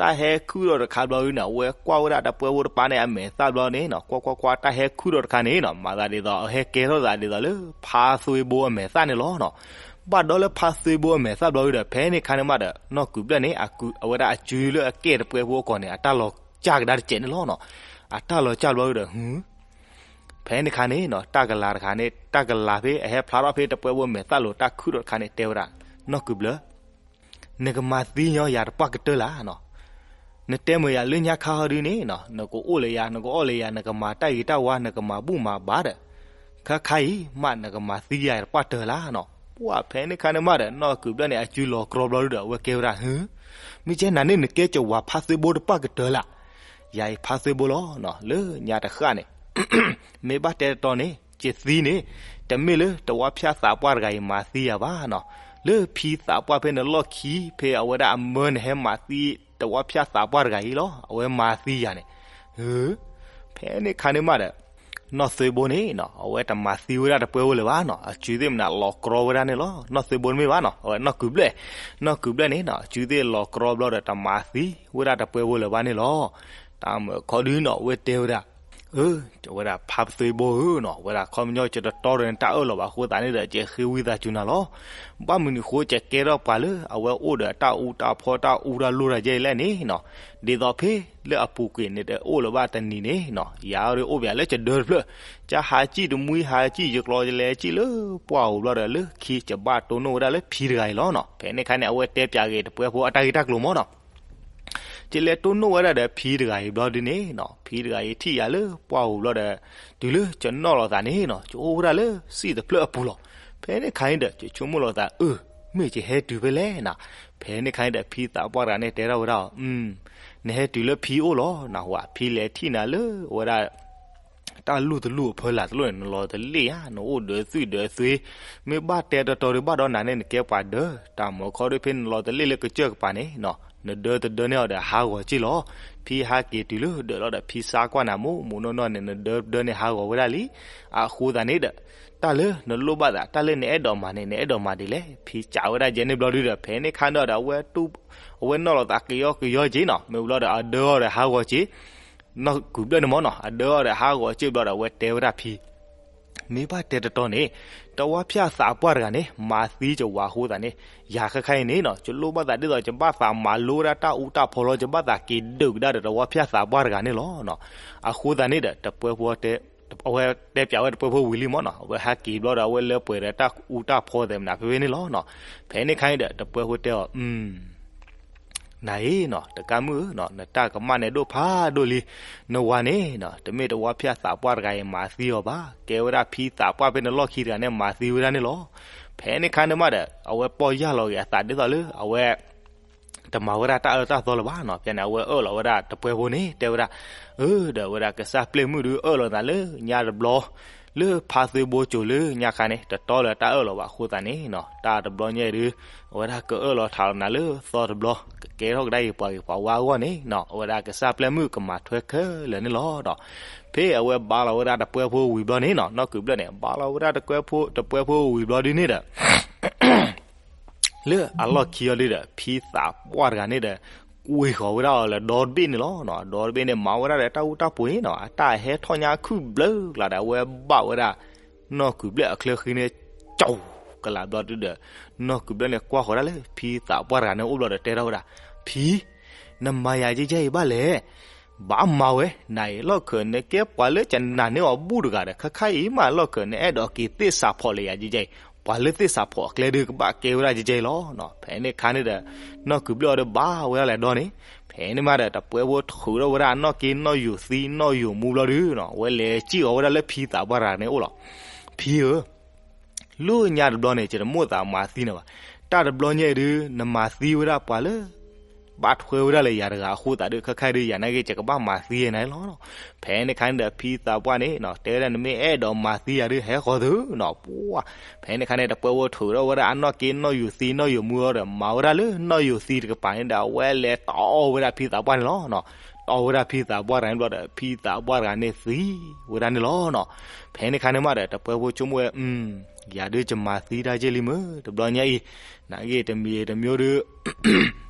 တၢ်ဟဲခုၣ်ဒီးတခါဘျီဒုးန့ၣ် အဝဲကွၢ်ဝဲဒၣ်တပှဲၤဖိတပၤန့ၣ် အမဲာ်သၣ်ဘျီန့ၣ်နီၤ ကွၢ်ကွၢ်ကွၢ် တၢ်ဟဲခုၣ်ဒီးတခါန့ၣ်နီၤ မၤသးဒ်သိး အဟဲကဲထီၣ်သးဒ်သိးလၢ ဖါသွ့ဘိအမဲာ်သၣ်န့ၣ်လီၤနီၤ. ဘၣ်ဒီးလၢဖါသွ့ဘိအမဲာ်သၣ်ဘျီဒုးဒီး ဖဲန့ၣ်ခါန့ၣ်မးဒီး နီၢ်ကုၤဘျၢၣ်န့ၣ် အဝဲဒၣ်အစုလၢအကဲတပှဲၤဖိအကီၢ်န့ၣ် အတၢ်လီၤစၢ်ကဒါတစဲးန့ၣ်လီၤနီၤ. အတၢ်လီၤစၢ်ဘျီဒုးဒီး ဖဲန့ၣ်ခါန့ၣ်နီၤ တၢ်ကလၤတခါန့ၣ် တၢ်ကလၤဖဲအဟဲဖျါထီၣ်ဖဲတပှဲၤဖိမဲာ်သၣ်လိၤ တၢ်ခုၣ်ဒီးတခါန့ၣ် တဲဝဲဒၣ် နီၢ်ကုၤဘျၢၣ် နကမၤသံညီယၤတပှၢ်ကတၢၢ်လၢ်နီၤ. နတဲမ့ၢ်ယၤလၢညါခါဟီဒုန့ၣ်နီၤ နကအိၣ်လၢယၤ နကအီၣ်လၢယၤ နကမၤတၢ်ဂ့ၤတၢ်ဝါ နကမၤဘူၣ်မၤဘါဒီး ခါခါအံၤမး နကမၤသံယၤတပှၢ်တၢၢ်လၢ်နီၤ. ပှၢ်ဖဲန့ၣ်ခါန့ၣ်မးဒီး နီၢ်ကုၤဘျၢၣ်န့ၣ် အစုလီၤကြီဘျီဒုးဒီး အဝဲကဲဝဲဒၣ် မ့ၢ်ကဲနၤန့ၣ် နကဲကဝၤဖါသွ့ဘိတပှၢ်ကတၢၢ်လၢ်. ယၤအံၤဖါသွ့ဘိလီၤနီၤ လၢညါတဃၣ်န့ၣ် မ့ၢ်ဘၣ်တဲတတီန့ၣ် ယသံန့ၣ် တမ့ၢ်လၢတဝီဖၠၣ်သးပှၢ်တဂၤအံၤမၤသံယၤဘၣ်နီၤ. လၢဖံသးပှၢ်ဖဲနလီၢ်ခံ ဖဲအဝဲဒၣ်အမၢနဟဲမၤသံတဝီဖၠၣ်သးပှၢ်တဂၤအံၤလီၤ အဝဲမၤသံယၤန့ၣ်. ဖဲန့ၣ်ခါန့ၣ်မးဒီး နီၢ်သွ့ဘိန့ၣ်နီၤ အဝဲတမၤသံဝဲဒၣ်တပှဲၤဖိလၢၤဘၣ်နီၤ အစုသ့ၣ်မနုၤလီၤကြီဝဲဒၣ်န့ၣ်လီၤ. နီၢ်သွ့ဘိတမ့ၢ်ဘၣ်နီၤ အဝဲနီၢ်ကုၤဘျၢၣ် နီၢ်ကုၤဘျၢၣ်န့ၣ်နီၤ အစုသ့ၣ်လီၤကြီဘျီဒီး တမၤသံဝဲဒၣ်တပှဲၤဖိလၢၤဘၣ်န့ၣ်လီၤ. တၢ်မၢခီဒုနီၤ အဝဲတဲဝဲဒၣ် အဝဲဒၣ်ဖါသွ့ဘိဧၢနီၤ အဝဲဒၣ်ခီပညီ ယတတီဒီးနတၢ်အၢၣ်လီၤဘၣ်အဃိသတးန့ၣ်ဒီး ယဃ့ဝံသးစူၤနၤလီၤ. ဘၣ်မနုၤအဃိ ယကဲထီၣ်ပှၤလၢအဝဲအိၣ်ဒီးတၢ်အူတၢ်ဖီတၢ်အူတၢ်လိၢ်တၢ်ယဲၢ်လဲၣ်န့ၣ်နီၤ ဒ်သိးဖဲလၢအပူၤကွံာ်န့ၣ် တအိၣ်လၢၤဘၣ်တနံၤန့ၣ်နီၤ ယၤအံၤအိၣ်ဘၣ်လၢယဒၢတဖျၢၣ် ယဟးစံၣ်တမှံဟးစံၣ် ယကျီယလဲစံၣ်လၢပှၢ်ဧိၤဘျီဒီး လၢခံယဘၣ်တိၢ်နီၣ်ဝဲဒၣ်လၢဖံတဂၤအံၤလီၤနီၤ. ဖဲန့ၣ်ခါန့ၣ် အဝဲတဲပၠးဂ့ၤတပှဲၤဖိအတၢ်ဂ့ၢ်တၢ်ကျိၤမးနီၤ. ယလဲၤတိၢ်နီၣ်ဝဲဒၣ်ဒီးဖံတဂၤအံၤဘျီဒုန့ၣ်နီၤ, ဖံတဂၤအံၤထံၣ်ယၤလၢပှၢ်ပူၤဘျီဒီး တုၤလၢယနီၣ်လိာ်သးန့ၣ်နီၤ, ယအိၣ်ဝဲဒၣ်လၢစံၣ်တဖျၢၣ်အပူၤလီၤ. ဖဲန့ၣ်ခါအံၤဒီး ယဆိကမိၣ်လိာ်သး အၢ မ့ၢ်ယဟဲတုၤဖဲလဲၣ်နီၤ. ဖဲန့ၣ်ခါအံၤဒီး ဖံသးပှၢ်တဂၤန့ၣ်တဲထီၣ်ဝဲဒၣ်အီၤ, နဟဲတုၤလၢဖံအိၣ်လီၤနီၤ, ဝဲဖံလဲၤထံၣ်နၤလၢဝဲဒၣ် တၢ်လူၢ်တလူၢ်အဖၢလာ်တလိၣ်န့ၣ် နလီၤတလ့ၣ်ဧါ, နအိၣ်ဒၢးသွံၣ်ဒၢးသွ့, မ့ၢ်ဘၣ်တဲတတီၤဒီး ဘၣ်ဒီးနၤန့ၣ် နကဲပှၤဒၢး, တၢ်မၤခီဒုး ဖဲနလီၤတလ့ၣ်လၢကစၢၢ်ကပၤန့ၣ်နီၤ, နဒၢတဒၢန့ၢ်အီၤဒီးဟးဂီၤက့ၢ်လီၤ. ဖံဟးက့ၤတုၤလၢဒၢးလီၤဒီး ဖံစါကွၢ်နၤ မိၢ်မိၢ်နီၢ်နီၢ်န့ၣ် နဒၢတဒၢန့ၢ်ဟးဂီၤဝဲဒၣ်လံ. အဃိသတးန့ၣ်ဒီး တၢ်လၢနလိၣ်ဘၣ်သး တၢ်လၢနအဲၣ်ဒိးမၤန့ၣ် နအဲၣ်ဒိးမၤဒ်လဲၣ်. ဖံစံးဝဲဒၣ်ယဲန့ၣ်ဘျီဒုဒီး ဖဲန့ၣ်ခါန့ၣ်ဒီး အဝဲတူၢ် အဝဲနီၣ်လိာ်သးကယီကယီက့ၤနီၤ, မ့ၢ်ဝံၤလီၤဒီး အဒၢအီၤဒီးဟးဂီၤက့ၤ နီၢ်ကုၢ်ဘျၢၣ်န့ၣ်မ့ၢ်နီၤ, အဒၢအီၤဒီးဟးဂီၤစ့ၢ်ဘျီဒီး အဝဲတဲဝဲဒၣ်ဖံ, မ့ၢ်ဘၣ်တဲတတီၤန့ၣ် တဝၣ်ဖၠၣ်သးပှၢ်တဂၤန့ၣ် မၤသံကဝၤအဃိသတးန့ၣ်, ယၤခဲခါအံၤန့ၣ်နီၤ ယလိၣ်ဘၣ်သးဒ်သိး ယဘၣ်သးမၤလိဝဲဒၣ်တၢ်အူတၢ်ဖီ လီၤ ယဘၣ်သးက့ၤဒုးကဒါဒီးတဝၣ်ဖၠၣ်သးပှၢ်တဂၤန့ၣ်လီၤ. အဃိသတးန့ၣ်ဒီး တပှဲဖိ အဝဲတဲပၠးဝဲတပှဲဖိဝံၤလံမ့ၢ်နီၤ, အဝဲဟးက့ၤဘျီဒီး အဝဲလၢပှဲၤဒီးတၢ်အူတၢ်ဖီသဲးမနုၤဖဲဖဲန့ၣ်လီၤ. ဖဲန့ၣ်ခါအံၤဒီး တပှဲဖိတဲအီၤ နၤအံၤနီၤ တကးမုၣ်ဧၢနီၤ, နတၢ်ကမၣ်န့ၣ်ဒိၣ်ဖးဒိၣ်လံ. နဝၤန့ၣ်နီၤ တမ့ၢ်တဝၣ်ဖၠၣ်သးပှၢ်တဂၤအံၤမၤသံအီၤဘၣ်, ကဲဝဲဒၣ်ဖံသးပှၢ်ဖဲန့ၣ်လီၢ်ခံတဂၤန့ၣ် မၤသံဝဲဒၣ်န့ၣ်လီၤ. ဖဲန့ၣ်ခါန့ၣ်မးဒီး အဝဲပီၢ်ယၢ်လီၤက့ၤအသးဒ်သိးလၢ အဝဲ တမၤဝဲဒၣ်တၢ်အၢတၢ်သီလၢၤဘၣ်နီၤ. ဖဲန့ၣ် အဝဲအၢၣ်လီၤဝဲဒၣ်တပှဲဖိန့ၣ် တဲဝဲဒၣ်, အၢ ဒီးဝဲဒၣ်ကစၢ်ပျဲၢ်မုၣ်ဒုးအၢၣ်လီၤသးလၢညါတဘျီ လၢဖါသ့ဘိကိၤလၢညါခါန့ၣ် တတီလၢတၢ်အၢၣ်လီၤဘၣ်အဃိသတးန့ၣ်နီၤ, တၢ်တဘျီညါအံၤဒုး အဝဲဒၣ်ကအၢၣ်လီၤထးလီၤနၤလၢသီတဘျီ ကကဲထီၣ်ကဒါက့ၤပှၤဂ့ၤပှၤဝါအဂီၢ်န့ၣ်နီၤ, အဝဲဒၣ်ကစၢ်ပျဲၢ်မုၣ်ကမၤထွဲခဲလၢာ်န့ၣ်လီၤဒီး ဖဲအဝဲဘါလီၤဝဲဒၣ်တပှဲဖိဝံၤဘျီန့ၣ်နီၤ, နီၢ်ကုၢ်ဘျၢၣ်န့ၣ် ဘါလီၤဝဲဒၣ်တပှဲဖိဝံၤဘျီဒုန့ၣ်ဒီး လၢအလီၢ်ခံအီၤဒုဒီး ဖံသးပှၢ်တဂၤန့ၣ်ဒီး ကွံာ်ဃီၤဝဲဒၣ်အီၤလၢဒီတဘ့ၣ်န့ၣ်လီၤ. ဒီတဘ့ၣ်န့ၣ် မၤဝဲဒၣ်ဒီးတၢ်အူတၢ်ပူၤန့ၣ်နီၤ, အတၢ်ဟဲထီၣ်ညါခုၣ်ဘျၢကလးဒီး အဝဲဘၣ်ဝဲဒၣ် နီၢ်ကုၢ်ဘျၢၣ်အချၢဃံန့ၣ် ကၠီကလးဘျီဒုဒီး နီၢ်ကုၢ်ဘျၢၣ်န့ၣ် ကွၢ်ဃီၤဒၣ်လၢဖံသးပှၢ်တဂၤန့ၣ်အိၣ်ဘျီဒီး တဲထီၣ်ဝဲဒၣ်, ဖံ နမၤယၤယဲၢ်ယဲၢ်အံၤဘၣ်လဲၣ်. ဘၣ်မၤဝဲ, နၤအံၤ လီၢ်ခၢၣ်နကဲပှၤလၢကနၣ်န့ၢ်အီၤဘူၣ်တဂၤဒီး ခဲခါအံၤမး လီၢ်ခၢၣ်နအဲၣ်ဒိးက့ၤသ့ၣ်စးဖီၣ်လၢယၤယဲၢ်ယဲၢ်အံၤ, ပှၤလၢသ့ၣ်စးဖီၣ်အကျဲဒုးကဘၣ်ကဲဝဲဒၣ်ယဲၢ်ယဲၢ်လီၤ. ဖဲန့ၣ်ခါန့ၣ်ဒီး နီၢ်ကုၢ်ဘျၢၣ်အီၤဒီးဘါဝဲဒၣ်လဲၤဒီန့ၣ်, ဖဲန့ၣ်မးဒီး တပှဲဖိထုးထီၣ်ဝဲဒၣ်အနီၢ်က့နီၢ်ယိာ်သံနီၢ်ယိာ်မူဘျီဒု, အဝဲလဲၤစံၣ်ဃီၤဝဲဒၣ်လၢဖံသးပှၢ်တဂၤန့ၣ်အိၣ်လီၤ. ဖံဧၢ လၢညါတဘျီန့ၣ် ယတမိၣ်သးမၤသံနၤဘၣ်. တၢ်တဘျီညါအံၤဒု နမၤသံဝဲဒၣ်ပှၤလၢ ဘၣ်ထွဲဝဲဒၣ်လၢယၤတဂၤအဃိသတးဒု ခဲခါအံၤဒု ယၤနာ်က့ ယကဘၣ်မၤသံနၤလီၤ. ဖဲန့ၣ်ခါန့ၣ်ဒီး ဖံသးပှၢ်န့ၣ်နီၤ တဲဝဲဒၣ် နမ့ၢ်အဲၣ်ဒိးမၤသံယၤဒု ဟဲဃီၤသုနီၤ ပှၤ. ဖဲန့ၣ်ခါန့ၣ် တပှဲဖိထုးထီၣ်ဝဲဒၣ်အနီၢ်က့နီၢ်ယိာ်သံနီၢ်ယိာ်မူအီၤဒီး မၤဝဲဒၣ်လၢနီၢ်ယိာ်သံတကပၤန့ၣ်ဒီး အဝဲလဲၤတီဝဲဒၣ်ဖံသးပှၢ်န့ၣ်လီၤ. တီဝဲဒၣ်ဖံသးပှၢ်တဂၤန့ၣ်ဘျီဒီး ဖံသးပှၢ်တဂၤန့ၣ်သံဝဲဒၣ်န့ၣ်လီၤ. ဖဲန့ၣ်ခါန့ၣ်မးဒီး တပှဲဖိဆိကမိၣ်ဝဲ ယၤဒုးယမၤသံတၢ်ယဲၢ်လံမ့ၢ် တဘျီညါအံၤ, နာ်က့ တမံၤတမံၤဒု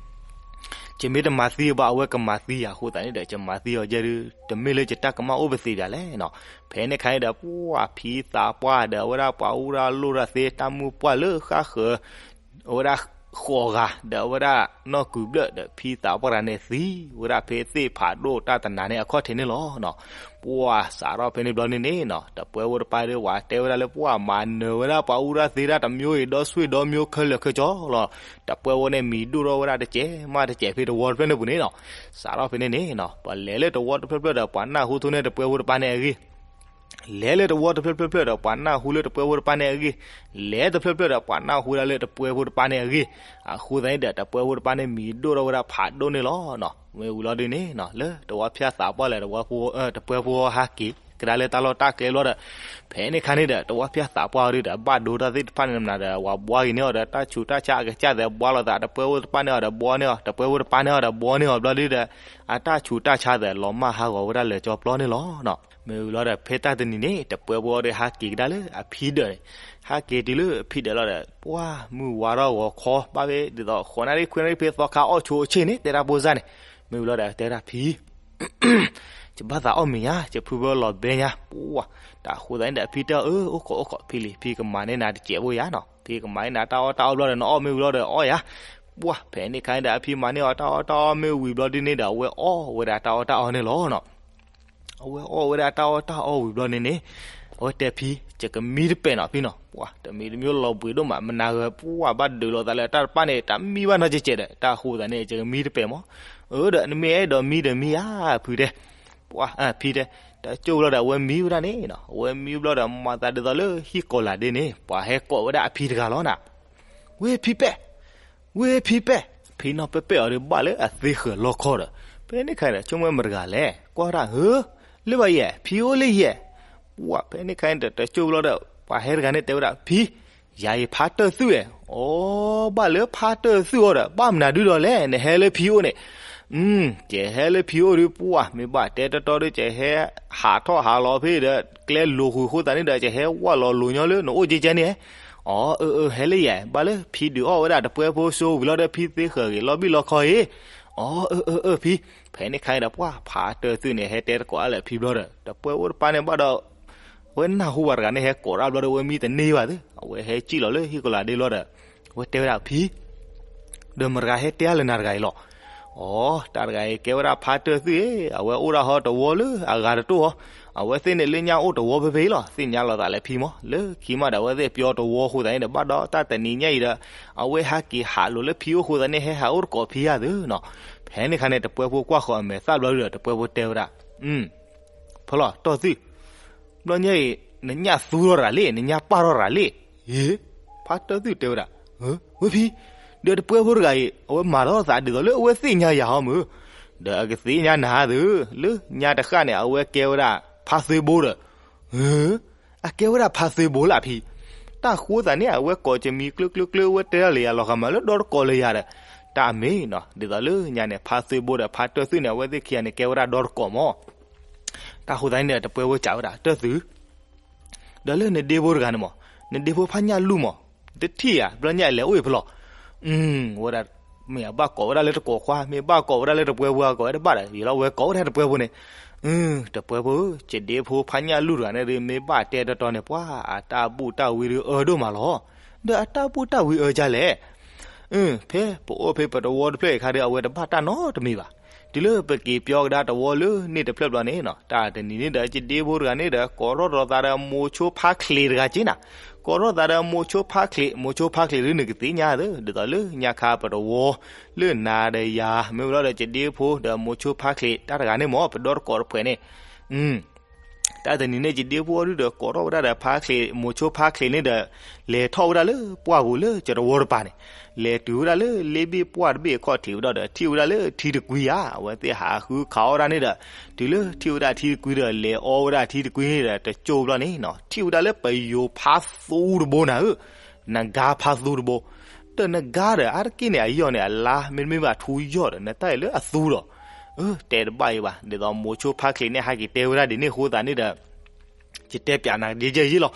ယမ့ၢ်တမၤသံဘၣ် အဝဲကမၤသံယၤအဃိသတးန့ၣ်ဒီး ယမၤသံအီၤယဲၢ်ဒု တမ့ၢ်လၢယတၢ်ကမၣ်အိၣ်ပသ့ၣ်ဘၣ်လဲၣ်နီၤ. ဖဲန့ၣ်ခါန့ၣ်ဒီး ပှၤဖံသးပှၢ်ဒီး အဝဲဒၣ်ပှၤအူရၢ်လိၣ်ရၢ်သ့ တၢ်မုၢ်ပှၢ်လၢဃၣ်ဃၢၤ အဝဲဒၣ်ဃိးဂၤ ဒီးအဝဲဒၣ်နီၢ်ကုၢ်ဘျၢၣ်ဒီး ဖံသးပှၢ်တဂၤန့ၣ်သံဝဲဒၣ်ဖဲသ့ၣ်ဖးဒိၣ်တၢ်တနၤန့ၣ်အခီၣ်ထံးန့ၣ်လီၤ. ပှၤစးထီၣ်ဖဲန့ၣ်ဘျီန့ၣ်န့ၣ်နီၤ တပှဲဖိတပၤဒီး ပှၤတဲဝဲဒၣ်လၢပှၤမၤနၢၤဝဲဒၣ်ပှၤအူရၢ်သ့တၢ်တမံၤအံၤ ဒီဆွ့ဒီမံခဲလၢာ်ခဲဆ့လီၤ. တပှဲဖိန့ၣ်မံၤဒိၣ်ထီၣ်ဝဲဒၣ်တစဲးမးတစဲးဖဲတဝီတဖျၢၣ်န့ၣ်ပူၤန့ၣ်နီၤ. စးထီၣ်ဖဲန့ၣ်န့ၣ်နီၤ ပှၤလဲၤလၢတဝီတဖျၢၣ်ဖျၢၣ်ဒီး ပှၤနၢ်ဟူထိန့ၢ်တပှဲဖိတပၤန့ၣ်အဂ့ၢ် လဲၤလၢတဝီတဖျၢၣ်ဖျၢၣ်ဖျၢၣ်ဒီး ပှၤနၢ်ဟူလၢတပှဲဖိတပၤန့ၣ်အဂ့ၢ်, လဲၤတဖျၢၣ်ဖျၢၣ်ဒီး ပှၤနၢ်ဟူဒၣ်လၢတပှဲဖိတပၤန့ၣ်အဂ့ၢ်, အဃိသတးန့ၣ်ဒီး တပှဲဖိတပၤန့ၣ် မံၤဒိၣ်ထီၣ်ဝဲဒၣ်ဖးဒိၣ်န့ၣ်လီၤနီၤ. မ့ၢ်ဝံၤလီၤဒုန့ၣ်နီၤ လၢတဝၣ်ဖၠၣ်သးပှၢ်လဲၣ် တဝၣ်ဖိ တပှဲဖိဟဲက့ၤကဒါလၢတၢ်လီၢ်တၢ်ကျဲဘျီဒီး ဖဲန့ၣ်ခါန့ၣ်ဒီး တဝၣ်ဖၠၣ်သးပှၢ်အီၤဒုဒီး ဘၣ်ဒိတၢ်သ့ၣ်တဖၣ်န့ၣ်မနုၤဒီး ဝၤဘှါက့ၤန့ၢ်အီၤဒီး တၢ်ဆူးတၢ်ဆါအကစၢ်သဲး ဘှါလိာ်သး တပှဲဖိတပၤန့ၢ်အီၤဒီး ဘှီန့ၢ်အီၤ, တပှဲဖိတပၤန့ၢ်အီၤဒီး ဘှီန့ၢ်အီၤဘျီဒုဒီး အတၢ်ဆူးတၢ်ဆါသဲး လီၤမၢ်ဟးဂီၤဝဲဒၣ်လၢာ်ကၠီပျီန့ၣ်လီၤနီၤ. မ့ၢ်ဝံၤလီၤဒီး ဖဲတၢ်တနံၤန့ၣ် တပှဲဖိအီၤဒီး ဟးက့ၤကဒါလၢအဖံဒၢးန့ၣ်, ဟးက့ၤတုၤလၢအဖံဒၢးလီၤဒီး ပှၤမုၢ်ဝါထီၣ်ဂီၤခီ ဘၣ်ဖဲဒ်သိး ဃိးနၣ်ရံၣ်ခွံနၣ်ရံၣ်ဖဲသီခါအီၣ်ဆိအဆ့ၣ်န့ၣ် တဲတၢ်ဖိစၢ်န့ၣ်, မ့ၢ်ဝံၤလီၤဒီး တဲဒၣ်ဖံ ယဘၣ်သးအီၣ်မ့ၤညါ, ယဖုဖၢလီၤဘဲညါ, ပှၤ တၢ်ဃိသတးန့ၣ်ဒီး အဖံတဲအီၤ အၢ အိၣ်ခိးအိၣ်ခိးဖံလံ, ဖံကမၤန့ၢ်နၤတစဲးဖိယါနီၤ, ဖံကမၤန့ၢ်နၤတၢ်အီၣ်တၢ်အီဘျီဒီး နအီၣ်မ့ၢ်ဝံၤလီၤဒီးအီၣ်ယါ, ပှၤ ဖဲန့ၣ်ခါန့ၣ်ဒီး အဖံမၤန့ၢ်အီၤတၢ်အီၣ်တၢ်အီမ့ၢ်ဝံၤဘျီဒုန့ၣ်ဒီး အဝဲအီၣ်ဝဲဒၣ်တၢ်အီၣ်တၢ်အီန့ၣ်လီၤနီၤ. အဝဲအီၣ်ဝဲဒၣ်တၢ်အီၣ်တၢ်အီဝံၤဘျီန့ၣ်န့ၣ်, အဝဲတဲဖံ ယကမံတပဲာ်နီၤဖံနီၤ, ပှၤ တမံၤတမံၤလီၤဘှံးဒိၣ်မး မနၤဂၤ ပှၤဘၣ်ဒုးလိာ်သးလၢတၢ်တပၣ်န့ၣ် တမံဘၣ်နီတစဲးဒီး တၢ်ဃိသတးန့ၣ် ယကမံတပဲာ်မး, အၢ ဒီးနမ့ၢ်အဲၣ်ဒိးမံဒီးမံဧါ ဖုတဲ. ပှၤ ဖံတဲ, တကၠိၢ်ဘျီဒီး အဝဲမံဝဲဒၣ်န့ၣ်နီၤ, အဝဲမံဘျီဒီး မၤသးဒ်သိးလၢဟံၣ်ကိးလးဒ့န့ၣ် ပှၤဟဲကိးဝဲဒၣ်အဖံတဂၤလီၤနၤ. ဝ့ၢ်ဖံပဲၣ်, ဝ့ၢ်ဖံပဲၣ်, ဖံနီၢ်ပဲၣ်ပဲၣ်အီၤဒီး ဘၣ်လၢအသ့ဃၢၤလီခီဒီး ဖဲန့ၣ်ခါဒီး ဆိကမိၣ်မတၤတဂၤလဲၣ်, ကွၢ်ဒၣ်ဧၢ, လၢဘၣ်ယဲၢ်, ဖံအိၣ်လၢယဲၢ်. ပှၤ ဖဲန့ၣ်ခါန့ၣ်ဒီး တကၠိၢ်ဘျီဒီး ပှၤဟဲတဂၤန့ၣ်တဲဝဲဒၣ် ဖံ, ယၤအံၤဖါတၢၢ်သွံၣ်ဝဲ. အိ ဘၣ်လၢဖါတၢၢ်သွံၣ်အီၤဒီး ဘၣ်မနုၤဒုဒီးလဲၣ် နဟဲလၢဖံအိၣ်န့ၣ်. ကဟဲလၢဖံအိၣ်ဒီး ပှၤ မ့ၢ်ဘၣ်တဲတီတီဒီး ကဟဲဟးထီၣ်ဟးလီၤဖဲဒီး ကျဲလိာ်ဃုာ်အဃိသတးန့ၣ်ဒီး ကဟဲဝၢ်လီၤလိာ်ညီလၢနအိၣ်ကဲကဲန့ၣ်. အိ အၢ အၢ ဟဲလၢယဲၢ်, ဘၣ်လၢဖံဒုးအီၣ်ဝဲဒၣ်တပှဲဖိစိဝံၤလီၤဒီး ဖံသ့ဃၢၤဂ့ၤလီၤဘံၣ်လီခီအံၤ. အိ အၢ အၢ အၢ ဖံ. ဖဲန့ၣ်ခါန့ၣ်ဒီး ပှၤ ဖါတၢၢ်သွံၣ်န့ၣ် ဟဲတဲတကိးအါလၢဖံဘျီဒီး တပှဲဖိတပၤန့ၣ်ဘၣ်ဒီး အဝဲနၢ်ဟူဝဲတဂၤန့ၣ် ဟဲကိးဒၣ်ဘျီဒီး အဝဲမံတန့ၢ်ဘၣ်သ့ၣ် အဝဲဟဲစံၣ်လီၤလၢဟံၣ်ကိးလးဒ့လီၤဒီး အဝဲတဲဝဲဒၣ် ဖံ ဒီးမတၤတဂၤဟဲတဲအါလၢနၤတဂၤအံၤလီၤ. အိ တၢ်တဂၤအံၤကဲဝဲဒၣ်ဖါတၢၢ်သွံၣ်ဧၢ, အဝဲအိၣ်ဒၣ်ဟီတဝီလၢအဂၤတတိၢ်ဟီ, အဝဲသ့ၣ်န့ၣ်လၢညါအိၣ်တဝီဖဲဖဲအံၤလီၤ. သ့ၣ်ညါလီၤသးလၢဖံမး လၢခံမးဒီး အဝဲသ့ၣ်ပျီတဝီအဃိသတးန့ၣ်ဒီး ဘၣ်ဒီးတၢ်တနံၤညါအံၤဒီး အဝဲဟဲက့ၤဟးလိာ်လၢဖံအိၣ်အဃိသတးန့ၣ် ဟဲဟးအိၣ်တကိးဖံဧါသ့ၣ်နီၤ. ဖဲန့ၣ်ခါန့ၣ် တပှဲဖိကွၢ်ဃီၤအမဲာ်သၣ်ဘျီဒီး တပှဲဖိတဲဝဲဒၣ် ဖီလီၤ တီၢ်သွံၣ်, ဘျီညါအံၤ နညၣ်သူထီၣ်ရၤလံ, နညၣ်ပၢ်ထီၣ်ရၤလံ. ဟ့, ဖါတၢၢ်သွံၣ်တဲဝဲဒၣ်, ဝဲဖံ, ဒီးတပှဲဖိတဂၤအံၤ အဝဲမၤထီၣ်သးဒ်သိးလၢအဝဲသ့ၣ်ညါယၤဟီမုၢ်, ဒီးအကသ့ၣ်ညါနၤသ့ၣ်, လၢညါတဃၣ်န့ၣ် အဝဲကဲဝဲဒၣ် ဖါသွံၣ်ဘိဒီး အကဲဝဲဒၣ်ဖါသွံၣ်ဘိလၢဖံ, တၢ်ဃိသးန့ၣ် အဝဲကိးကမံၤကျၢၤကျၢၤကျၢၤ အဝဲတဲလၢယၤလီၤဂာ်မးလၢဒီတကိးလၢယၤဒီး, တၢ်အမ့ၢ်နီၤ ဒ်သိးလၢညါန့ၣ် ဖါသွံၣ်ဘိဒီးဖါတၢၢ်သွံၣ်န့ၣ် အဝဲသ့ၣ်ခံဂၤန့ၣ် ကဲဝဲဒၣ်ဒီတကိးမး. တၢ်ဃိသးန့ၣ်ဒီး တပှဲဖိစံးဝဲဒၣ် တၢၢ်သွံၣ် ဒီးလၢနဒ့ဖိတဂၤန့ၣ်မး, နဒ့ဖိဖးညၣ်လူၢ်မး, တထံၣ်ဧါ, ဘျီညါအလဲၤအိၣ်အံၤဖဲလဲၣ်. ဝဲဒၣ်, မ့ၢ်အဘၣ်ကိးဝဲဒၣ်လၢတကိးခွါ, မ့ၢ်ဘၣ်ကိးဝဲဒၣ်လၢတပှဲဖိ အကိးဝဲတဘၣ်ဒီး ယလီၤဝဲကိးဝဲဒၣ်တပှဲဖိန့ၣ်. တပှဲဖိဧၢ, ယဒ့ဖိဖးညၣ်လူၢ်တဂၤန့ၣ်ဒီး မ့ၢ်ဘၣ်တဲတီတီန့ၣ် ပှၤအတၢ်ဘူၣ်တၢ်ဝံဒီးအၢဒိၣ်မးလီၤ. ဒီးအတၢ်ဘူၣ်တၢ်ဝံအၢဒ်လဲၣ်. ဖဲပအိၣ်ဖဲပတဝီတဖျၢၣ်အံၤအခါဒီး အဝဲတဘၣ်တၢ်နီတမံၤဘၣ်. တုၤလၢပက့ၤပၠီကဒါတဝီလၢန့ၣ်တဖျၢၣ်ဘျီန့ၣ်နီၤ, တၢ်တနံၤန့ၣ်ဒီး ယဒ့ဖိတဂၤန့ၣ်ဒီး ကိးထီၣ်ဒီးသးဒီးမိၤဆိဖါချံးတဂၤက့နၤ, ကိးထီၣ်သးဒီးမိၤဆိဖါချံး, မိၤဆိဖါချံးဒုးနကသ့ၣ်ညါသ့ၣ်, ဒ်သိးလၢညါခါပတဝီ လၢနၤဒီးယၤ မ့ၢ်ဝံၤလီၤဒီး ယဒ့ဖိဒီးမိၤဆိဖါချံး တၢ်တဂၤန့ၣ်မး ပဒီတကိးတဖှဲးန့ၣ် တၢ်တနံၤန့ၣ် ယဒ့ဖိအီၤဒုးဒီး ကိးထီၣ်ဝဲဒၣ်ဒီးဖါချံး, မိၤဆိဖါချံးန့ၣ်ဒီး လဲၤထီၣ်ဝဲဒၣ်လၢပှၢ်ပူၤလၢကတဝီတပၤန့ၣ်, လဲၤတုၤဝဲဒၣ်လၢလ့ဘ့ၣ်ပှၢ်တဘ့ၣ်အခီၣ်ထံးဝဲဒီး ထံၣ်ဝဲဒၣ်လၢထံတကွံဧါ, အဝဲသ့ၣ်ဟးဃုခးအီၣ်ဝဲဒၣ်န့ၣ်ဒီး တုၤလၢထံၣ်ဝဲဒၣ်ထံတကွံဒီး လဲၤအီဝဲဒၣ်ထံတကွံန့ၣ်ဒီး တကၠိၢ်ဘျီန့ၣ်နီၤ, ထံၣ်ဝဲဒၣ်လၢပယိၤဖါသူတဘိနၤဧၢ, နဂါဖါသူတဘိ, ဒီးနဂါဒီး အါတက့ၢ်န့ၣ် အယီၢ်န့ၣ် အလါမ့တမ့ၢ်ဘၣ်ထူယီၢ်ဒီး နတၢ်အံၤလၢအသူလီၤ. တဲတဘၣ်အံၤဘၣ်, ဒ်သိးမိၤဆိဖါချံးန့ၣ် ဟဲက့ၤတဲဝဲဒၣ်ဒ်န့ၣ်အဃိသတးန့ၣ်ဒီး ယတဲပျးနၤယဲယဲယဲလီၤ.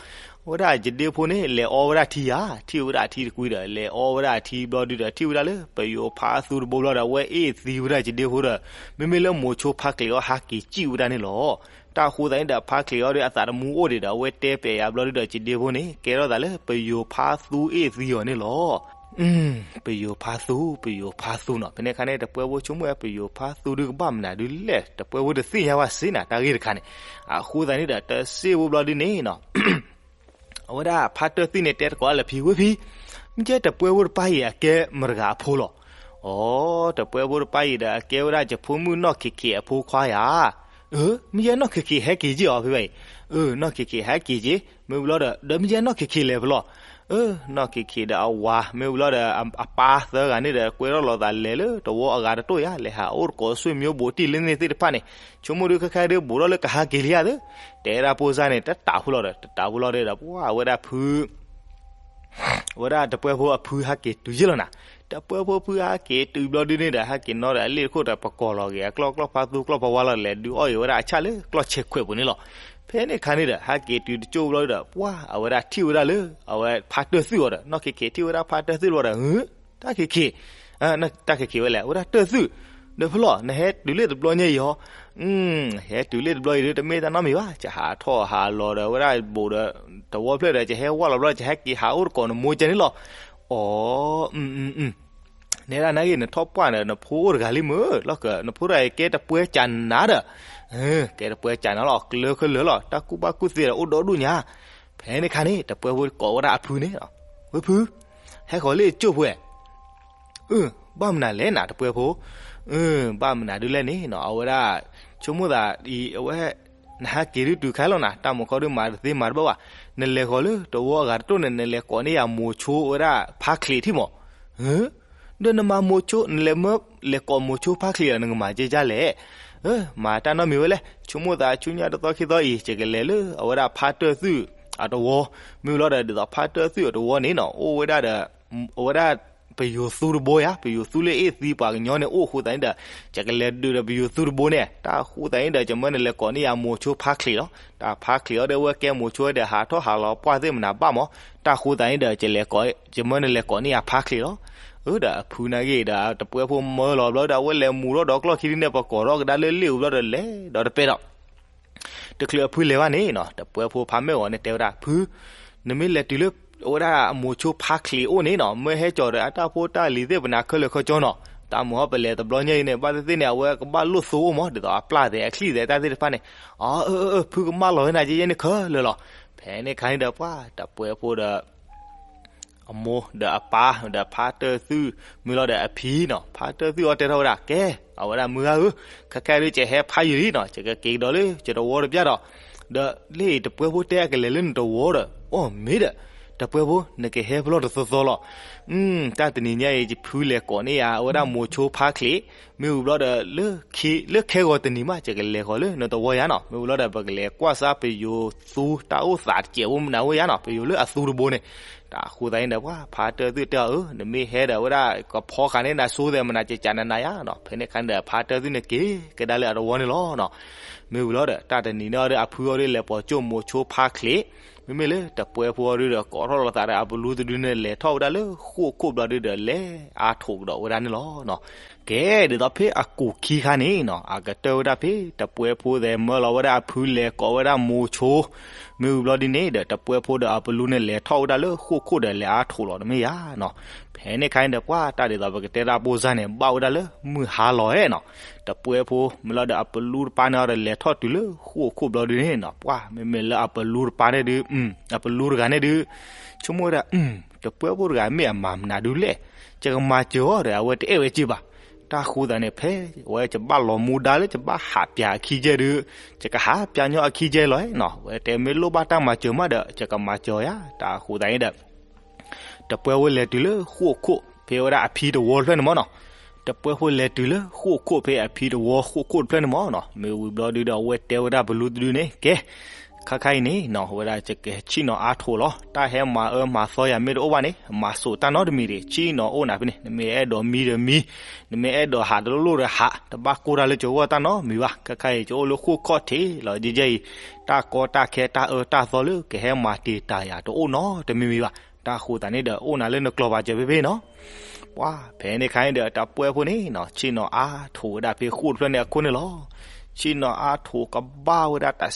အဝဲဒၣ်ယဒ့ဖိန့ၣ် လဲၤအီဝဲဒၣ်ထံဧါ, ထံၣ်ဝဲဒၣ်ထံတကွံဒီး လဲၤအီဝဲဒၣ်ထံဘျီဒုးဒီး ထံၣ်ဝဲဒၣ်လၢပယိၤဖါသူတဘိဘျီဒီး အဝဲအ့ၣ်သံဝဲဒၣ်ယဒ့ဖိဒီး မ့မ့ၢ်လၢမိၤဆိဖါချံးအီၤဟးက့ၤစံၣ်ဝဲဒၣ်န့ၣ်လီၤ. တၢ်အဃိသတးန့ၣ်ဒီး ဖါချံးအီၤဒီးအသးတမူအိၣ်ဒံးဒီး အဝဲတဲပျးယၤဘျီဒုးဒီး ယဒ့ဖိန့ၣ် ကဲထီၣ်သးလၢပယိၤဖါသူအ့ၣ်သံအီၤန့ၣ်လီၤ. ပယိၤဖါသူ, ပယိၤဖါသူနီၤ. ဖဲန့ၣ်အခါန့ၣ် တပှဲဖိဆိကမိၣ်ဝဲ ပယိၤဖါသူဒုးကဘၣ်မနုၤဒုးလဲၣ်, တပှဲဖိတသ့ၣ်ညါဘၣ်စ့ၢ်နၤ တၢ်ဂ့ၢ်တခါန့ၣ်. အဃိသတးန့ၣ်ဒီး တစ့ၢ်ဖိဘျီဒုးန့ၣ်နီၤ အဝဲဒၣ်ဖါတၢၢ်သွံၣ်န့ၣ် တဲတကိးလၢဖံ, ဝ့ၢ်ဖံ, မ့ၢ်ကဲတပှဲဖိတပၤအံၤ အကဲမတၤတဂၤအဖိလီၤ. အိ တပှဲဖိတပၤအံၤဒီး အကဲဝဲဒၣ်ယဖိမုၣ်နီၢ်ခ့းခ့းအဖိခွါယၤ. မ့ၢ်ယဲနီၢ်ခ့းခ့းဟဲက့ၤက့ၤအီၤ ဖဲဘၣ်အံၤ. နီၢ်ခ့းခ့းဟဲက့ၤက့ၤ မ့ၢ်ဝံၤလီၤဒီး ဒီးမ့ၢ်ယဲနီၢ်ခ့းခ့းလဲၤဖဲလဲၣ်. နီၢ်ခ့းခ့းဒီးအဝၤ မ့ၢ်ဝံၤလီၤဒီး အပၢ်သၢဂၤန့ၣ်ဒီး ကွဲထီၣ်လိာ်သးလဲၤလၢတဝီအဂၤတတိၢ်ယၤ လဲၤဟးအိၣ်တကိးဆွေမျိုးဘိးတံၢ်လၢန့ၣ်သ့ၣ်တဖၣ်န့ၣ်, ဆိကမိၣ်ဒုးခဲခါဒုး ဘူးထီၣ်လၢကဟးက့ၤလံဧါသ့ၣ်, တဲဒၣ်ဖိစၢ်န့ၣ် တတးဖိလီၤဒီး တတးဖိလီၤဒီး ပှၤအဝဲဒၣ်ဖု အဝဲဒၣ်တပှဲဖိအဖုဟဲက့ၤတုၤယ့ၢ်လီၤနၤ. တပှဲဖိဖုဟဲက့ၤတုၤဘျီဒုးန့ၣ်ဒီး ဟဲက့ၤနီၣ်ဒီးအလ့ၣ်တခိၣ်ဒီး ပကိးလီၤက့ၤအကျီၢ် ကျီၢ်ဖါသူ ကျီၢ်ဖါဝါလီၤ လဲၤဒုးအီၣ်အံၤဝဲဒၣ်အဆၣ်လၢကျီၢ်ဆဲးခွဲးပူၤန့ၣ်လီၤ. ဖဲန့ၣ်အခါန့ၣ်ဒီး ဟဲက့ၤတုၤတကၠိၢ်ဘျီဒီး ပှၤအဝဲဒၣ်ထံၣ်ဝဲဒၣ်လၢ အဝဲဖါတၢၢ်သွံၣ်အီၤဒီး နီၢ်ခ့းခ့းထံၣ်ဝဲဒၣ်ဖါတၢၢ်သွံၣ်ဘျီဒီး တၢ်ခ့းခ့း, တၢ်ခ့းခ့းဝဲလဲၣ် အဝဲဒၣ်တၢၢ်သွံၣ်, ဒီးဖဲလဲၣ် နဟဲတုၤလၢတဘျီညါအံၤဟီ, ဟဲတုၤလၢတဘျီအံၤဒီး တမ့ၢ်တၢ်နီတမံၤဘၣ်, ယဟးထီၣ်ဟးလီၤဒီး အဝဲဒၣ်ဘူးဒီး တဝီဖျၢၣ်ဒီး ယဟဲဝၢ်လီၤဘျီ ယဟဲက့ၤဟးအိၣ်တကိးနမိၢ်ကဲန့ၣ်လီၤ. အိ နဲဒၣ်နာ်က့ နထီၣ်ပှၢ်န့ၣ် နဖိအိၣ်တဂၤလံမ့ၢ်, လီၢ်က နဖိတဂၤအံၤကဲတပှဲကးနၤဒီး, ကဲတပှဲကးနၤလီၤ ကျၢၤခဲလၢာ်လီၤ တၢ်ကူၣ်ဘၣ်ကူၣ်သ့ဒီးအိၣ်ဒီဒူၣ်ညါ. ဖဲန့ၣ်အခါန့ၣ် တပှဲဖိကိးဝဲဒၣ်အဖုန့ၣ်, ဝ့ၢ်ဖု, ဟဲဃီၤလၢကၠိၢ်ဖိဧါ. ဘၣ်မနုၤလဲၣ်နၤတပှဲဖိ, အၢ ဘၣ်မနုၤဒုလဲၣ်န့ၣ်နီၤ အဝဲဒၣ် ဆိကမိၣ်သးအံၤ အဝဲ နဟဲက့ၤဒုတုၤခါလီၤနၤ တၢ်မုၢ်ခီဒုမၤတသ့မၤတဘၣ်ဘၣ်, နလဲၤဃီၤလၢတဝီအဂၤတတိၢ်န့ၣ် နလဲၤကိးန့ၢ်ယၤမိၤဆိအဝဲဒၣ်ဖါချံးထံၣ်မး, ဒီးနမၤမိၤဆိ နလဲၤမၢ လဲၤကိးမိၤဆိဖါချံးဒီး နကမၤကဲကၢ်လဲၣ်, မၤတၢ်နီတမံၤဝဲလဲၣ်, ဆိကမိၣ်သးဆူညါတသီခံသီအံၤ ယကလဲၤလၢအဝဲဒၣ်ဖါတၢၢ်သုးအတဝီ, မ့ၢ်လီၤဒီး ဒ်သိးဖါတၢၢ်သုးအတဝီန့ၣ်နီၤ အိၣ်ဝဲဒၣ်ဒီး အဝဲဒၣ် ပယိၤသူတဘိယါ, ပယိၤသူလၢအ့ၣ်သံပှၤကညီန့ၣ် အိၣ်အဃိသတးန့ၣ်ဒီး ယကလဲၤဒုးဒီးပယိၤသူတဘိန့ၣ်, တၢ်အဃိသတးန့ၣ်ဒီး ယမၢနလဲၤကိးန့ၢ်ယၤမိၤဆိဖါချံးလီၤ. တၢ်ဖါချံးအီၤဒီး အဝဲကဲမိၤဆိဒီး ဟးထီၣ်ဟးလီၤပှၢ်သ့ၣ်မနၤဘၣ်မး, တၢ်အဃိသတးန့ၣ်ဒီး ယလဲၤကိး ယမၢနလဲၤကိးန့ၢ်ယၤဖါချံးလီၤ. အၢ ဒီးအဖုနာ်က့ၤဒီး တပှဲဖိမၢလီၤဘျီဒီး အဝဲလဲၤမူၤထီၣ်ဒီးကျီၢ်ခံဒုန့ၣ် ပကိးထီၣ်ကဒါလၢလ့ၣ်အူဘျီဒီး လဲၤဒီးတပဲဒီး တချုးအဖုလဲၤဘၣ်န့ၣ်နီၤ တပှဲဖိဖါမဲာ်ဂီၤန့ၣ်တဲဝဲဒၣ် ဖု, နမ့ၢ်လဲၤတုၤလၢ အဝဲဒၣ်အမိၤဆိဖါချံးအိၣ်န့ၣ်နီၤ မၢဟဲကၠီၤဒီးအတၢ်ဖိတၢ်လံၤသ့ၣ်ပနၤခဲလၢာ်ခဲဆ့နီၤ, တၢ်မုၢ်ဟီပလဲၤတဘျီညါအံၤန့ၣ် ဘၣ်သ့ၣ်သ့ၣ်န့ၣ် အဝဲကဘၣ်လိၣ်သိအိၣ်မး ဒ်သိးအပျၢ်သဲးအချံၣ်သဲးတၢ်သ့ၣ်တဖၣ်န့ၣ်, အၢ အၢ အၢ ဖုကမၣ်လီၤဝဲနၤကဲယဲန့ၣ်ခဲလၢာ်လီၤ. ဖဲန့ၣ်ခါန့ၣ်ဒီး ပှၤတပှဲဖိဒီး အမိၢ်ဒီးအပၢ်ဒီးဖါတၢၢ်သုး မ့ၢ်လီၤဒီးအဖံနီၤ ဖါတၢၢ်သုးအီၤတဲထီၣ်ဝဲဒၣ် ကဲ အဝဲဒၣ်မုၢ်ဂၤဧၢ, ခဲခါဒုးကဟဲဖးယံာ်လံနီၤ ယကက့ၤကဒီးလၢယတဝီတပျၢ်ဒီး, ဒီးလၢတပှဲဖိတဲအကလဲၤလၢနတဝီဒီး အိၣ်မ့ၢ်ဒီး တပှဲဖိ နကဟဲဖျီၣ်တသီသီလီၤ. တၢ်တနံၤညါအံၤ ယဖုလဲၤကိးန့ၢ်ယၤ အဝဲဒၣ်မိၤဆိဖါချံး, မ့ၢ်ဝံၤဘျီဒီး လၢခံ လၢခဲဂီၤတနံၤမး ယကလဲၤဃီၤလၢနတဝီယါနီၤ, မ့ၢ်ဝံၤဘျီဒီး ပကလဲၤကွၢ်စၢ်ပယိၤသူတၢ်အိၣ်သးတစဲးဖိမနုၤဝဲယါနီၤ, ပယိၤလၢအသူတဘိန့ၣ်, တၢ်အဃိသတးန့ၣ်ဒီး ပှၤဖါတၢၢ်သုးတဲအီၤ အၢ နမ့ၢ်ဟဲဒီး အဝဲဒၣ်ကဖီဃာ်န့ၢ်နၤဆိသဲးမနၤ ကကးနၤနၤယါနီၤ, ဖဲန့ၣ်ခါန့ၣ်ဒီး ဖါတၢၢ်သုးန့ၣ်က့ၤကဒါလၢအတဝီန့ၣ်လီၤနီၤ. မ့ၢ်ဝံၤလီၤဒီး တၢ်တနံၤန့ၣ်ဒီး အဖုအီၤဒုးလဲၤပိာ်ကၠိၣ်မိၤဆိဖါချံး, မ့မ့ၢ်လၢတပှဲဖိအီၤဒုးဒီး ကိးထီၣ်လိာ်သးဒီးအပလူတဒုန့ၣ် လဲၤထီၣ်ဝဲဒၣ်လၢဃိၣ်ခိၣ်ဘျီဒုးဒီး လဲၤအါထိးကဒီးဝဲဒၣ်န့ၣ်လီၤနီၤ. ကဲ ဒ်သိးဖဲအကူာ်ခံခါန့ၣ်နီၤ အကတၢၢ်ဝဲဒၣ်ဖဲ တပှဲဖိသဲးမၢလီၤဝဲဒၣ်အဖုလဲၤကိးဝဲဒၣ်မိၤဆိ, မ့ၢ်ဝံၤဘျီဒ်န့ၣ်ဒီး တပှဲဖိဒီးအပလူန့ၣ် လဲၤထီၣ်ဝဲဒၣ်လၢဃိၣ်ခိၣ်ဒီးလဲၤအါထိးလီၤတမ့ၢ်ယါနီၤ. ဖဲန့ၣ်ခါန့ၣ်ဒီး ပှၤတၢ်ဒ်သိးပကတဲတၢ်ဘိၣ်စၢ်န့ၣ် ဘၣ်ဝဲဒၣ်လၢမုၢ်ဟါလီၤနီၤ. တပှဲဖိမ့ၢ်လီၤဒီးအပလူတပၢ်န့ၣ်ဒီး လဲၤထီၣ်တုၤလၢဃိၣ်ခိၣ်ဘျီဒုးန့ၣ်နီၤ ပှၤမ့မ့ၢ်လၢအပလူတပၢ်န့ၣ်ဒုး အပလူတဂၤန့ၣ်ဒုး ဆိကမိၣ်ဝဲဒၣ် တပှဲဖိတဂၤမ့ၢ်အမၤမနုၤဒုလဲၣ်, ယကမၤစၢၤအီၤဒီး အဝဲတအဲၣ်ဝဲစ့ၢ်ဘၣ်. တၢ်ဃိသတးန့ၣ် ဖဲအဝဲယဘၣ်လီၤမူဒါလၢယဘၣ်ဟးပၠးအခံကဲဒုး ယကဟးပၠးညီအခံကဲလီၤနီၤ, အဝဲတဲမ့ၢ်လိၣ်ဘၣ်တၢ်မၤစၢၤမးဒီး ယကမၤစၢၤအီၤယါ. တၢ်ဃိသတးန့ၣ်ဒီး တပှဲဖိလဲၤတုၤလၢဃိၣ်ခိၣ်ဖဲဝဲဒၣ်အဖံတဝီတဖျၢၣ်န့ၣ်မးနီၤ. တပှဲဖိလဲၤတုၤလၢဃိၣ်ခိၣ်ဖဲအဖံတဝီဃိၣ်ခိၣ်တဖျၢၣ်န့ၣ်မးနီၤ. မ့ၢ်ဝံၤဘျီဒုးဒီး အဝဲတဲဝဲဒၣ်ပလူတဒုန့ၣ် ကဲ ခါခါအံၤန့ၣ်နီၤ ဝဲဒၣ်ယကဆ့ၣ်နီၤအါထိးလီၤ. တၢ်ဟဲမၤအၢမၤသီယၤမ့ၢ်တအိၣ်ဘၣ်န့ၣ် မၤစိာ်တၢ်နီတမံၤတဂ့ၤ, ဆ့ၣ်နီၤအိၣ်နၤဖဲန့ၣ်, နမ့ၢ်အဲၣ်ဒိးမံဒီးမံ, နမ့ၢ်အဲၣ်ဒိးဟးတလိၣ်လိၣ်ဒီးဟး, တဘၣ်ကိၢ်တၢ်လၢကဂီၢ်တၢ်နီတမံၤဘၣ်. ခါခါအံၤ ကအိၣ်လၢဃိၣ်ခီၣ်ထံးလီၤ. ယဲယဲအံၤ တၢ်ကီတၢ်ခဲတၢ်အၢတၢ်သီလၢကဟဲမၤတံာ်တာ်ယၤတအိၣ်နီတမံၤမံၤဘၣ်. တၢ်ဃိသတးန့ၣ်ဒီး အိၣ်နၤလၢနကျိၤဘၣ်စၢၤဖဲဖဲနီၤ. ပှၤဖဲန့ၣ်ခါန့ၣ်ဒီး တၢ်ပှဲၤဖိန့ၣ်နီၤ ဆ့ၣ်နီၤအါထိးဝဲဒၣ်ဖဲဃိၣ်တဖျၢၣ်န့ၣ်အခိၣ်န့ၣ်လီၤ. ဆ့ၣ်နီၤအါထိးကဘၣ်ဝဲဒၣ်တစ့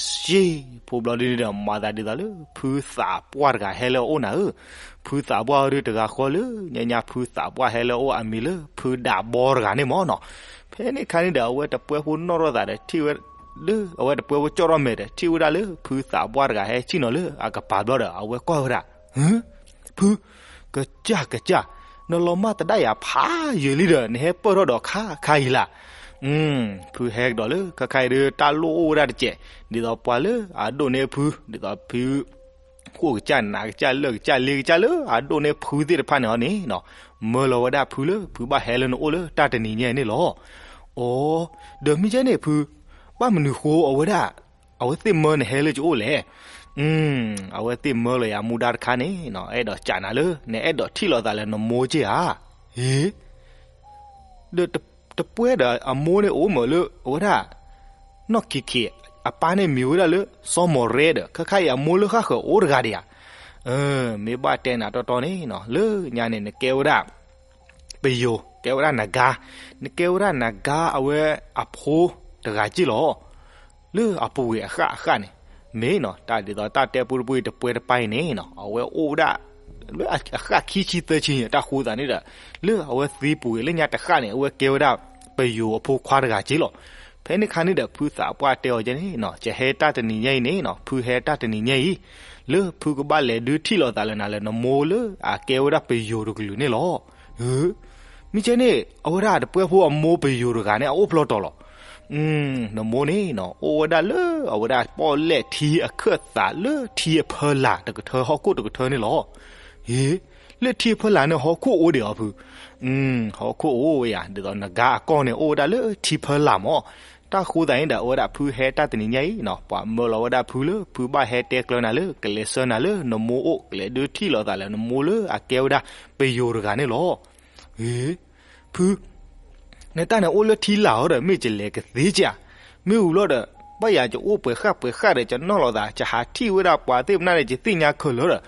ဖိဘျီဒုန့ၣ်ဒီး မၤသးဒ်သိးလၢ ဖုသးပှၢ်တဂၤဟဲလၢအအိၣ်နၤဧၢ. ဖုသးပှၢ်အီၤဒုတဂၤဃီလၢ ညါညါဖုသးပှၢ်ဟဲလၢအအိၣ်အမံၤလၢ ဖုဒးဘီတဂၤန့ၣ်မးနီၤ. ဖဲန့ၣ်ခါန့ၣ်ဒီး အဝဲတပှဲၤဖိနီၣ်ထီၣ်သးဒီးထံၣ်ဝဲ လၢအဝဲတပှဲၤဖိကၠီၣ်ထီၣ်မဲာ်ဒီး ထံၣ်ဝဲဒၣ်လၢဖုသးပှၢ်တဂၤဟဲဆ့ၣ်နီၤလၢအကပၤဘျီဒီး အဝဲကွၢ်ဝဲဒၣ် ဖု, ကစၢ်ကစၢ်, နလီၤမၢ်သဒၣ်ယၤဖးယံာ်လံဒီး နဟဲပၢၢ်ထီၣ်ဒီးခါခါအံၤလၢ်. ဖုဟဲကဒီးလၢခါခါအံၤဒီး တၢ်လိၣ်အိၣ်ဝဲဒၣ်တစဲး, ဒ်သိးပှၤလၢအဒိၣ်န့ၢ်ဖု, ဒ်သိးဖု ဃိၣ်ကစၢ်နးကစၢ်လၢၢ်ကစၢ်လ့ကစၢ်လၢအဒိၣ်န့ၢ်ဖုသ့ၣ်တဖၣ်န့ၣ်အီၤန့ၣ်နီၤ, မၢလီၤဝဲဒၣ်ဖုလၢဖုဘၣ်ဟဲလၢနအိၣ်လၢတၢ်တနံၤညါအံၤန့ၣ်လီၤ. အိ, ဒီးမ့ၢ်ကဲန့ၣ်ဖု, ဘၣ်မနုၤဃိအဝဲဒၣ် အဝဲသ့ၣ်မၢနဟဲလၢယအိၣ်လဲၣ်. အဝဲသ့ၣ်မၢလီၤယၤမူဒါတခါန့ၣ်နီၤ, အဲၣ်ဒိးကးနၤလၢ နအဲၣ်ဒိးထံၣ်လိာ်သးလၢနမိၢ်က့ၢ်ဧါ. ဟ့, ဒီးတပှဲၤဒီးအမိၢ်န့ၣ်အိၣ်မးလၢအဝဲဒၣ် နီၢ်ခံခံ, အပၢ်န့ၣ်မံၤဝဲဒၣ်လၢစီၤမီၢ်ရဲဒီး ခါခါအံၤအမိၢ်လၢဃၣ်ဃၢၤအိၣ်တဂၤဒံးဧါ. မ့ၢ်ဘၣ်တဲနၤတီတီန့ၣ်နီၤ, လၢညါန့ၣ် နကဲဝဲဒၣ် ပယိၤ, ကဲဝဲဒၣ်နဂါ, နကဲဝဲဒၣ်နဂါအဝဲအဖိတဂၤက့ၢ်လီၤ. လၢအပူၤကွံာ်အဃၣ်အဃၣ်န့ၣ်, မ့ၢ်နီၤ, တၢ်ဒ်သိးတၢ်တဲပူတပူအံၤ တပှဲၤတပၢ်အံၤန့ၣ်နီၤ, အဝဲအိၣ်ဝဲဒၣ် လၢအဃၣ်ခံဆံသၢဆံန့ၣ် တၢ်ဃိသးန့ၣ်ဒီး လၢအဝဲသံပူၤကွံာ်လၢညါတဃၣ်န့ၣ် အဝဲကဲဝဲဒၣ်ပယိၤအဖိခွါတဂၤက့ၢ်လီၤ. ဖဲန့ၣ်ခါန့ၣ်ဒီး ဖုသးပှၢ်တဲအီၤကဲန့ၣ်နီၤ, ယဟဲတၢ်တနံၤညါအံၤန့ၣ်နီၤ, ဖုဟဲတၢ်တနံၤညါအံၤ လၢဖုကဘၣ်လဲၤဒုးထံၣ်လိာ်သးလၢနၤလၢနမိၢ်လၢအကဲဝဲဒၣ်ပယိၤတကလုာ်န့ၣ်လီၤ. ဧၢ, မ့ၢ်ကဲန့ၣ် အဝဲဒၣ်တပှဲဖိအမိၢ်ပယိၤတဂၤန့ၣ် အအိၣ်ဖျီတီၤလီၤ. နမိၢ်န့ၣ်နီၤ အိၣ်ဝဲဒၣ်လၢအဝဲဒၣ်ပီၣ်လဲၣ်ထံအခၢၣ်သး လၢထံအဖၢလာ်တကထၢ ဟီၣ်ခိၣ်တကထၢန့ၣ်လီၤ. ဟ့, လၢထံအဖၢလာ်န့ၣ် ဟီၣ်ခိၣ်အိၣ်ဒံးအီၤဖု, ဟီၣ်ခိၣ်အိၣ်ဝဲယၤ ဒ်သိးနဂါအကီၢ်န့ၣ် အိၣ်ဝဲဒၣ်လၢထံဖၢလာ်မး. တၢ်ဃိသတးန့ၣ်ဒီး အဝဲဒၣ်ဖုဟဲတၢ်တနံၤညါအံၤနီၤ ပှၤမၢလီၤဝဲဒၣ်ဖုလၢ ဖုဘၣ်ဟဲတဲကျၢၤနၤလၢ ကလဲၤဆှၢနၤလၢနမိၢ်အိၣ် ကလဲၤဒုးထံၣ်လိာ်သးလၢနမိၢ်လၢအကဲဝဲဒၣ်ပယိၤတဂၤန့ၣ်လီၤ. ဟ့, ဖု, နတၢ်န့ၣ်အိၣ်လၢထံလာ်အီၤဒီး မ့ၢ်ကလဲၤကသ့ကဧါ. မ့ၢ်ဝံၤလီၤဒီး ဘၣ်ယၤကအိၣ်ပှဲၤဃၣ်ပှဲၤဃၣ်ဒီး ကနီၣ်လိာ်သး ကဟးထံၣ်ဝဲဒၣ်ပှၤသ့ၣ်မနုၤန့ၣ် ကသ့ၣ်ညါခဲလၢာ်ဒီး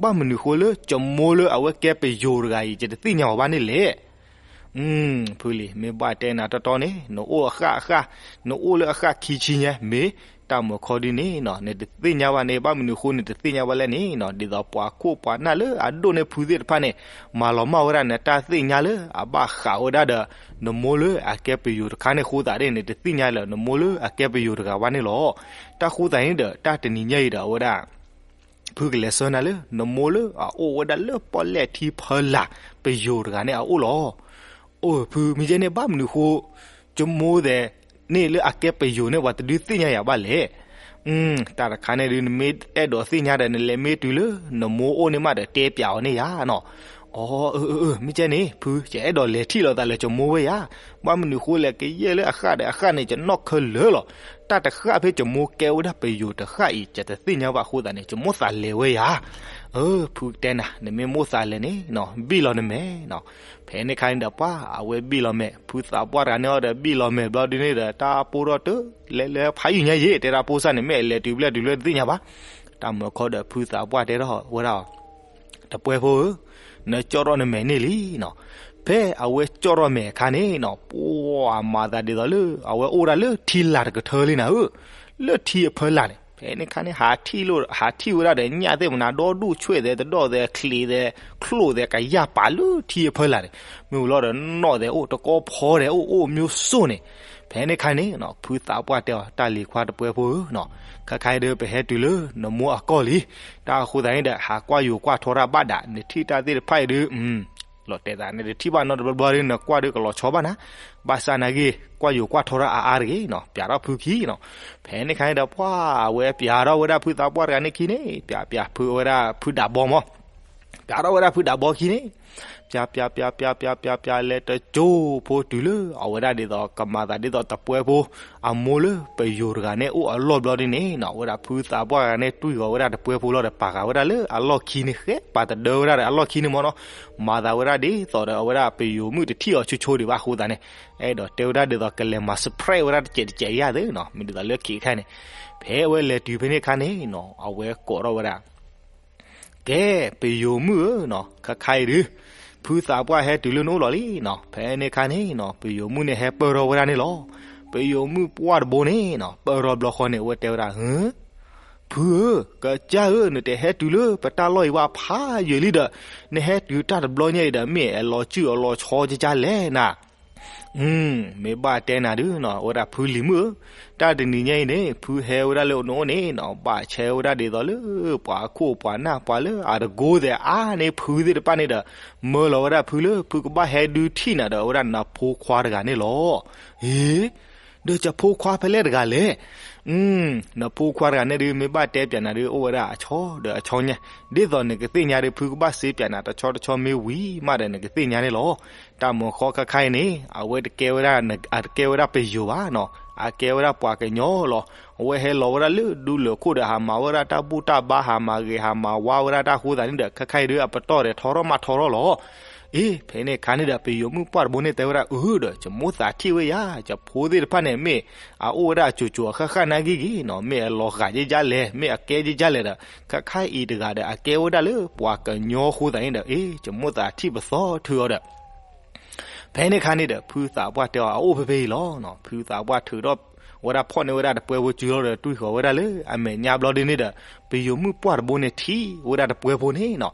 ဘၣ်မနုၤဃိလၢကမိၢ်လၢအဝဲကဲပယိၤတဂၤအံၤ ကတသ့ၣ်ညါအီၤဘၣ်န့ၣ်လဲၣ်. ဖုလံၤ မ့ၢ်ဘၣ်တဲနၤတီတီန့ၣ် နအိၣ်အဃၣ်အဃၣ်, နအိၣ်လၢအဃၣ်ခံဆံညါ မ့ၢ်တၢ်မုၢ်ခီဒုန့ၣ်နီၤ နတသ့ၣ်ညါဘၣ်န့ၣ် ဘၣ်မနုၤဃိနတသ့ၣ်ညါဘၣ်လဲၣ်န့ၣ်နီၤ ဒ်သိးပှၤခိၣ်ပှၤနၢ်လၢအဒိၣ်န့ၢ်ဖုသ့ၣ်တဖၣ်န့ၣ် မၤလီၤမၢ်ဝဲဒၣ်နတၢ်သ့ၣ်ညါလၢအဘၣ်ဃးဝဲဒၣ်ဒီး နမိၢ်လၢအကဲပယိၤတခါန့ၣ်အဃိသတးန့ၣ် နတသ့ၣ်ညါလၢနမိၢ်လၢအကဲပယိၤတဂၤဘၣ်န့ၣ်လီၤ. တၢ်ဃိသတးန့ၣ်ဒီး တၢ်တနံၤညါအံၤဒီး အဝဲဒၣ် ဖုကလဲၤဆှၢနၤလၢ နမိၢ်လၢအအိၣ်ဝဲဒၣ်လၢပီၣ်လဲၣ်ထံဖၢလာ် ပယိၤတဂၤန့ၣ်အအိၣ်လီၤ. အိၣ်ဖု မ့ၢ်ကဲန့ၣ် ဘၣ်မနုၤဃိ ကမိၢ်သဲးန့ၣ်လၢအကဲပယိၤန့ၣ် ပှၤတဒုးသ့ၣ်ညါယၤဘၣ်လဲၣ်. တၢ်တခါန့ၣ်ဒုး နမ့ၢ်အဲၣ်ဒိးသ့ၣ်ညါဒီး နလဲၤမ့ၢ်တုၤလၢနမိၢ်အိၣ်န့ၣ်မးဒီး တဲပၠးအီၤန့ၣ်ယၤနီၤ. အၢ အၢ အၢ မ့ၢ်ကဲန့ၣ် ဖု ယအဲၣ်ဒိးလဲၤထံၣ်လိာ်သးလၢကမိၢ်ဝဲယၤ, ဘၣ်မနုၤဃိလဲၣ် ကယဲၢ်လၢအဃၣ်ဒီးအဃၣ်န့ၣ် ကနီၣ်ခဲလၢာ်လီၤ. တၢ်တဃၣ်ဖဲကမိၢ်ကဲဝဲဒၣ်ပယိၤတဃၣ်အံၤ ကတသ့ၣ်ညါဘၣ်အဃိသတးန့ၣ် ကမိၢ်သးလဲၤဝဲယၤ. အၢ ဖုတဲနၤ နမ့ၢ်မိၢ်သးလဲၤန့ၣ်နီၤ ဘံၣ်လီၤနမဲာ်နီၤ. ဖဲန့ၣ်ခါန့ၣ်ဒီး ပှၤအဝဲဘံၣ်လီၤမဲာ် ဖုသးပှၢ်တဂၤန့ၣ်အီၤဒီး ဘံၣ်လီၤမဲာ်ဘျီဒုန့ၣ်ဒီး တၢ်ပိၢ်ထီၣ်တၢ် လဲၤလဲၤဖးယံာ်ညါယံာ် တဲဒၣ်ဖိစၢ်န့ၣ် မ့ၢ်အလဲၤတုၤဘျဲၣ်တုၤဘျဲၣ်တသ့ၣ်ညါဘၣ်. တၢ်မုၢ်ခီဒီး ဖုသးပှၢ်တဲထီၣ်ဝဲဒၣ်အီၤ တပှဲဖိဧၢ, နကၠီၣ်ထီၣ်နမဲာ်န့ၢ်လံနီၤ. ဖဲအဝဲကၠီၣ်ထီၣ်မဲာ်အခါန့ၣ်နီၤ ပှၤမၤသးဒ်သိးလၢ အဝဲအိၣ်ဒၣ်လၢထံလာ်တကထၢလံနၤဧၢ, လၢထံအဖၢလာ်န့ၣ် ဖဲန့ၣ်ခါန့ၣ် ဟးထံၣ်ဝဲဒၣ်ဒီး ညၣ်သ့ၣ်မနၤ ဒီဒူၣ်ဆွဲၣ်သဲး တဒီၣ်သဲး ချံးသဲး ချိၣ်သဲး ကယၢ်ပာ်လၢထံအဖၢလာ်န့ၣ်, မ့ၢ်ဝံၤလီၤဒီး နီၣ်သဲးအိၣ် တကီဖီသဲးအိၣ် အိၣ်မျိုးစုံန့ၣ်, ဖဲန့ၣ်ခါန့ၣ် ဖုသးပှၢ်တဲအီၤ တၢ်လံၤခွါတပှဲဖိဧၢနီၤ, ခါခါအံၤဒုး ပဟဲတုၤလၢနမိၢ်အကီၢ်လံ, တၢ်အဃိသတးန့ၣ်ဒီး ဟးကွၢ်ယိၤကွၢ်ထီရၣ်ဘၣ်ဒၣ် နထံၣ်တၢ်သ့ၣ်တဖၣ်အံၤဒုး လီၤတဲာ်သး နတထံၣ်ဘၣ်နီတဘျီဘျီဒီး နကွၢ်ဒုးကလီၤဆီဘၣ်နၤ, ဘၣ်ဆၣ်နာ်က့ ကွၢ်ယိၤကွၢ်ထီရၣ်အါအါတဂ့ၤနီၤ, ပၠးထီၣ်ဖုခံနီၤ, ဖဲန့ၣ်ခါန့ၣ်ဒီး ပှၤအဝဲပၠးထီၣ်ဝဲဒၣ်ဖုသးပှၢ်တဂၤန့ၣ်ခံန့ၣ် ပၠးပၠးဖုဝဲဒၣ်ဖုဒးဘီမး ပၠးထီၣ်ဝဲဒၣ်ဖုဒးဘီခံန့ၣ်, ပၠးပၠးပၠးပၠးပၠးပၠးပၠး လဲၤတကၠိဖိတုၤလၢ အဝဲဒၣ်ဒ်သိးကမၤသးဒ်သိးတပှဲဖိ အမိၢ်လၢပယိၤတဂၤန့ၣ်အိၣ်အလီၢ်ဘျီဒ်န့ၣ်နီၤ, အဝဲဒၣ်ဖုသးပှၢ်တဂၤန့ၣ် တွံၢ်ဃီၤဝဲဒၣ်တပှဲဖိလီၤဒီး ပာ်ဃာ်ဝဲဒၣ်လၢအလီၢ်ခံန့ၣ် ဃဲပာ်တဒၢဝဲဒၣ်ဒီးအလီၢ်ခံန့ၣ်မးနီၤ, မၤသးဝဲဒၣ်ဒ်သိးဒီးအဝဲဒၣ်ပယိၤမုၣ်တထံၣ်အီၤဆိဆိဒံးဘၣ်အဃိသတးန့ၣ်, အဲၣ်ဒိးတဲဝဲဒၣ်ဒ်သိးကလဲၤမၤ surprise ဝဲဒၣ်တစဲးတစဲးယၤသ့နီၤ, မ့ၢ်ဒ်သိးလၢခံခါန့ၣ်, ဖဲအဝဲလဲၤတုၤဖဲန့ၣ်ခါန့ၣ်နီၤ အဝဲကိးထီၣ်ဝဲဒၣ် ကဲ ပယိၤမုၣ်ဧၢနီၤ, ခါခါအံၤဒုး ဖုသးပှၢ်ဟဲတုၤလၢနအိၣ်လီၤလံနီၤ, ဖဲန့ၣ်ခါန့ၣ်နီၤ ပယိၤမုၣ်န့ၣ်ဟဲပၢၢ်ထီၣ်ဝဲဒၣ်န့ၣ်လီၤ. ပယိၤမုၣ်ပှၢ်တဘိန့ၣ်နီၤ ပၢၢ်ထီၣ်ဘျီဃီန့ၣ် အဝဲတဲဝဲဒၣ် ဟၢ ဖုဧၢ, ကစၢ်ဧၢ, နတဟဲတုၤလၢပတၢ်လီၢ်အံၤဘၣ်ဖးယံာ်လံဒီး နဟဲတုၤတၢ်တဘျီညါအံၤဒီး မ့ၢ်အလီၤစုၣ်အလီၤဆီကကလဲၣ်နၤ မ့ၢ်ဘၣ်တဲနၤဒုးနီၤ အဝဲဒၣ်ဖုလံၤမုၣ်ဧၢ, တၢ်တနံၤညါအံၤန့ၣ် ဖုဟဲဝဲဒၣ်လၢနအိၣ်န့ၣ်နီၤ ဘၣ်ဆဲဝဲဒၣ်ဒ်သိးလၢ ပှၤခိၣ်ပှၤနၢ် ပှၤလၢအတကိးသဲးအါန့ၢ်ဖုသ့ၣ်တဖၣ်န့ၣ်ဒီး မၢလီၤဝဲဒၣ်ဖုလၢ ဖုကဘၣ်ဟဲဒုးထံၣ်နၤဒီး အဝဲဒၣ်နဖိခွါတဂၤန့ၣ်လီၤ. အ့ ဒီးကၠၢ်ဖိခွါဖဲလဲၣ်တဂၤလဲၣ် နဖိခွါတဂၤန့ၣ်ဒုး မ့ၢ်ဘၣ်တဲပၠးနၤဒုး အိၣ်ဝဲဒၣ်အဆီဒီးအဆီညါ, ဒ်သိးနကသ့ၣ်ညါဒုး ဖုကဘၣ်စ့ပၠးနၤတဆီတဆီမ့ၢ်ဝံၤမးဒီး နကသ့ၣ်ညါန့ၣ်လီၤ. တၢ်မုၢ်ဃီခါခါအံၤန့ၣ် အဝဲတကဲဝဲဒၣ် အတကဲဝဲဒၣ်ပယိၤဘၣ်နီၤ, အကဲဝဲဒၣ်ပှၤကညီလီၤ. အဝဲဟဲလီၤဝဲဒၣ်လၢဒူလၢၢ်ခိၣ်ဒီး ဟးမၤဝဲဒၣ်တၢ်ဘူၣ်တၢ်ဘါ ဟးမၤဂ့ၤဟးမၤဝါဝဲဒၣ်တၢ်ဃိသးန့ၣ်ဒီး ခါခါအံၤဒုး အပတီၢ်ဒီးထီထီၣ်မးထီထီၣ်လီၤ. အ့ ဖဲန့ၣ်ခါန့ၣ်ဒီး ပယိၤမုၣ်ပှၢ်တဘိန့ၣ်တဲဝဲဒၣ် အၢ ဒီး ယမိၣ်သးထံၣ်ဝဲယၤ ယဖိသ့ၣ်တဖၣ်န့ၣ် မ့ၢ်အအိၣ်ဝဲဒၣ်အစိၤစိၤအဃၣ်ဃၣ်နာ်က့ၢ်က့ၢ်နီၤ, မ့ၢ်အလီၤဂာ်က့ၤဒ်လဲၣ် မ့ၢ်အကဲက့ၤဒ်လဲၣ်ဒီး ခါခါအံၤတဂၤဒီး အကဲဝဲဒၣ်လၢပှၤကညီဃိသးန့ၣ်ဒီး အ့ ယမိၣ်သးထံၣ်ပသီထုအီၤဒီး ဖဲန့ၣ်ခါန့ၣ်ဒီး ဖုသးပှၢ်တဲအီၤ အအိၣ်ဖဲဖဲအံၤလီၤ. ဖုသးပှၢ်ထုးထီၣ်ဝဲဒၣ်ဖီၣ်န့ၢ်ဝဲဒၣ်တပှဲဖိစုလီၤဒီး တွံၢ်ဃီၤဝဲဒၣ်လၢအမဲာ်ညါဘျီဒ်န့ၣ်ဒီး ပယိၤမုၣ်ပှၢ်တဘိန့ၣ်ထံၣ်ဝဲဒၣ်တပှဲဖိန့ၣ်နီၤ,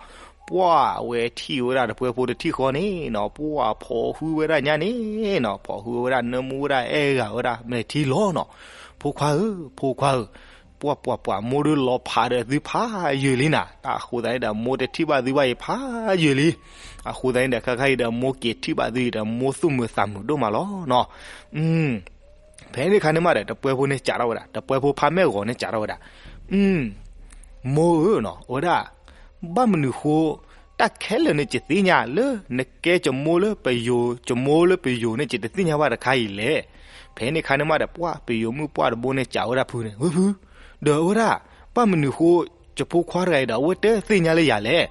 ပှၢ်ဝဲထံၣ်ဝဲဒၣ်တပှဲဖိတထံၣ်ဃီန့ၣ်နီၤ ပှၢ်ဖီၣ်ဟုဝဲဒၣ်ညါန့ၣ်နီၤ, ဖီၣ်ဟုဝဲဒၣ်နၢမူဝဲဒၣ်အဲၣ်ဂၤဝဲဒၣ်မဲာ်ထံလီၤနီၤ. ဖိခွါဧၢ, ဖိခွါဧၢ, ပှၢ်ပှၢ်ပှၢ် မိၢ်ဒုးလီၤဖးဒီးသုဖးယံာ်လံနၤ, တၢ်အဃိသတးန့ၣ်ဒီး မိၢ်တထံၣ်ဘၣ်သုဘၣ်အံၤဖးယံာ်လံ. အဃိသတးန့ၣ်ဒီး ခဲခါအံၤဒီး မိၢ်က့ၤထံၣ်ဘၣ်သုအံၤဒီး မိၢ်သူၣ်မုာ်သးမုာ်ဒိၣ်မးလီၤနီၤ. ဖဲန့ၣ်ခါန့ၣ်မးဒီး တပှဲဖိန့ၣ်စံးထီၣ်ဝဲဒၣ်, တပှဲဖိဖါမဲာ်ဂီၤန့ၣ်စံးထီၣ်ဝဲဒၣ်, မိၢ်ဧၢနီၤ, အဝဲဒၣ် ဘၣ်မနုၤဃိ တၢ်ခဲလၢာ်န့ၣ် ယသ့ၣ်ညါလၢ နကဲယမိၢ်လၢပယိၤ, ယမိၢ်လၢပယိၤန့ၣ် ယတသ့ၣ်ညါဘၣ်တခါအံၤလဲၣ်. ဖဲန့ၣ်ခါန့ၣ်မးဒီး ပှၢ်ပယိၤမုၣ်ပှၢ်တဘိန့ၣ် စံးဝဲဒၣ်ဖုန့ၣ်, ဝဲဖု, ဒီးအဝဲဒၣ် ဘၣ်မနုၤဃိ ယဖိခွါတဂၤအံၤဒီး အဝဲတသ့ၣ်ညါလၢယၤလဲၣ်.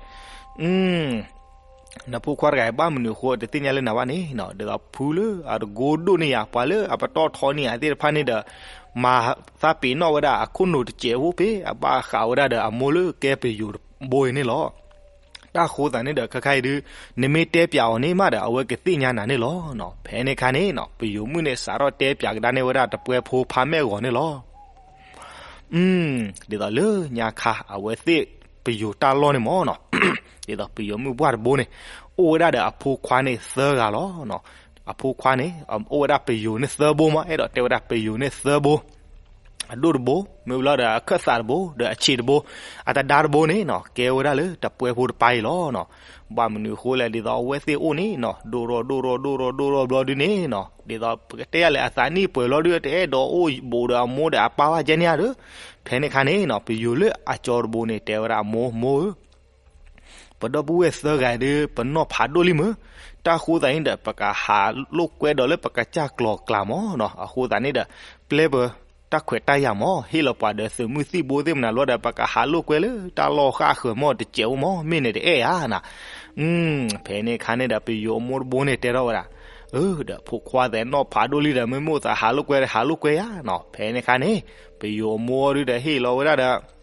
နဖိခွါတဂၤအံၤ ဘၣ်မနုၤဃိတသ့ၣ်ညါလၢနၤဘၣ်န့ၣ်နီၤ, ဒ်သိးဖုလၢအတကိဒိၣ်န့ၢ်ယၤ, ပှၤလၢအပတီၢ်ထီန့ၢ်ယၤသ့ၣ်တဖၣ်န့ၣ်ဒီး မၤသးပ့ၤနီၣ်ဝဲဒၣ်အခိၣ်နူာ်တစဲးဖိဖဲ အဘၣ်ဃးဝဲဒၣ်ဒီးအမိၢ်လၢကဲပယိၤတဘိအံၤန့ၣ်လီၤ. တၢ်ဃိသးန့ၣ်ဒီး ခဲခါအံၤဒုး နမ့ၢ်တဲပၠးအီၤန့ၣ်မးဒီး အဝဲကသ့ၣ်ညါနၤန့ၣ်လီၤ. ဖဲန့ၣ်ခါန့ၣ်နီၤ ပယိၤမုၣ်န့ၣ် စးထီၣ်တဲပၠးကဒါန့ၢ်ဝဲဒၣ်တပှဲဖိဖါမဲာ်ဂီၤန့ၣ်လီၤ. ဒ်သိးလၢညါခါ အဝဲသ့ၣ်ပယိၤတၢ်လီၢ်န့ၣ်မ့ၢ်နီၤ, ဒ်သိးပယိၤမုၣ်ပှၢ်တဘိန့ၣ် အိၣ်ဝဲဒၣ်ဒီးအဖိခွါန့ၣ်သၢဂၤလီၤ. အဖိခွါန့ၣ် အိၣ်ဝဲဒၣ်ပယိၤန့ၣ်သၢဘိမး, အဲၣ်ဒိးတဲဝဲဒၣ်ပယိၤန့ၣ်သၢဘိ, အဒိၣ်တဘိ မ့ၢ်ဘျီဒီးအခၢၣ်သးတဘိ ဒီးအဆံးတဘိ, အတဒါတဘိန့ၣ်နီၤ ကဲဝဲဒၣ်လၢတပှဲဖိတပၤအံၤလီၤ. ဘၣ်မနုၤအဃိလဲၣ်, ဒ်သိးအဝဲသ့ၣ်အိၣ်န့ၣ်နီၤ ဒိၣ်ထီၣ်ဒိၣ်ထီၣ်ဒိၣ်ထီၣ်ဒိၣ်ထီၣ်ဘျီဒုန့ၣ်နီၤ, ဒ်သိးပကတဲယၤလဲၣ် အသးနံၣ်ပှဲၤလီၤဒု တအဲၣ်ဒိးအိၣ်ဘူးဒီးအမိၢ်ဒီးအပၢ်ဘၣ်ကဲန့ၣ်ဧါဒီး, ဖဲန့ၣ်ခါန့ၣ်နီၤ ပယိၤလၢအကၠီတဘိန့ၣ် တဲဝဲဒၣ်အမိၢ်, မိၢ်ဧၢ ပဒီပုၢ်ဝဲၢ်သၢဂၤဒုး ပနီၢ်ဖးဒိၣ်လံမ့ၢ်, တၢ်ဃိသးန့ၣ်ဒီး ပကဟးလိာ်ကွဲဒီးလၢပကစၢ်ကျီၤကျါမ့ၢ်နီၤ, အဃိသတးန့ၣ်ဒီး ပျဲပတၢ်ခွဲးတၢ်ယာ်မ့ၢ်, ဟ့ၣ်လီၤပှၤဒီးသုးမုၢ်သံၣ်ဘိသ့ၣ်မနၤလီၤဒီး ပကဟးလိာ်ကွဲလၢတၢ်လီၢ်ဃၣ်ဃၢၤမ့ၢ်တစဲးဖိမ့ၢ်, မ့ၢ်န့ၣ်တအဲၣ်ဧါနၤ. ဖဲန့ၣ်ခါန့ၣ်ဒီး ပယိၤအမိၢ်တဘိန့ၣ်တဲထီၣ်ဝဲဒၣ်, အၢ ဒီးဖိခွါသဲးနီၢ်ဖးဒိၣ်လံဒီး မ့ၢ်မိၢ်သးဟးလိာ်ကွဲဒီး ဟးလိာ်ကွဲယၤနီၤ. ဖဲန့ၣ်ခါန့ၣ် ပယိၤအမိၢ်ဒုဒီးဟ့ၣ်လီၤဝဲဒၣ်ဒီး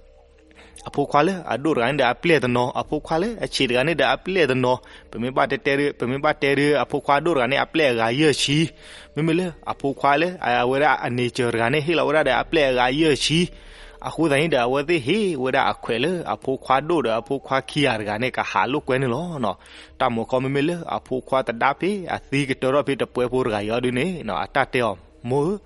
အဖိခွါလၢအဒိၣ်တဂၤန့ၣ်ဒီးအပျဲၢ်တနီၤ, အဖိခွါလၢအဆံးတဂၤန့ၣ်ဒီးအပျဲၢ်တနီၤ, ပမ့ၢ်ဘၣ်တဲတဲဒု ပမ့ၢ်ဘၣ်တဲဒု အဖိခွါဒိၣ်တဂၤန့ၣ်အပျဲၢ်အဂၤယဲၢ်ဆံ, မ့မ့ၢ်လၢအဖိခွါလၢအဝဲဒၣ်အန့ၢ်စၢၤတဂၤန့ၣ် ဟ့ၣ်လီၤဝဲဒၣ်ဒီးအပျဲၢ်အဂၤယဲၢ်ဆံ, အဃိသတးန့ၣ်ဒီး အဝဲသ့ၣ်ဟ့ၣ်ဝဲဒၣ်အခွဲးလၢအဖိခွါဒိၣ်ဒီးအဖိခွါခံဂၤတဂၤန့ၣ် ကဟးလိာ်ကွဲန့ၣ်လီၤ. တၢ်မုၢ်ခီမ့မ့ၢ်လၢအဖိခွါသဒါဖဲ အသံကတၢၢ်ထီၣ်ဖဲတပှဲဖိတဂၤအံၤအီၤဒုန့ၣ် အတၢ်တဲအီၤ, မိၢ်ဧၢ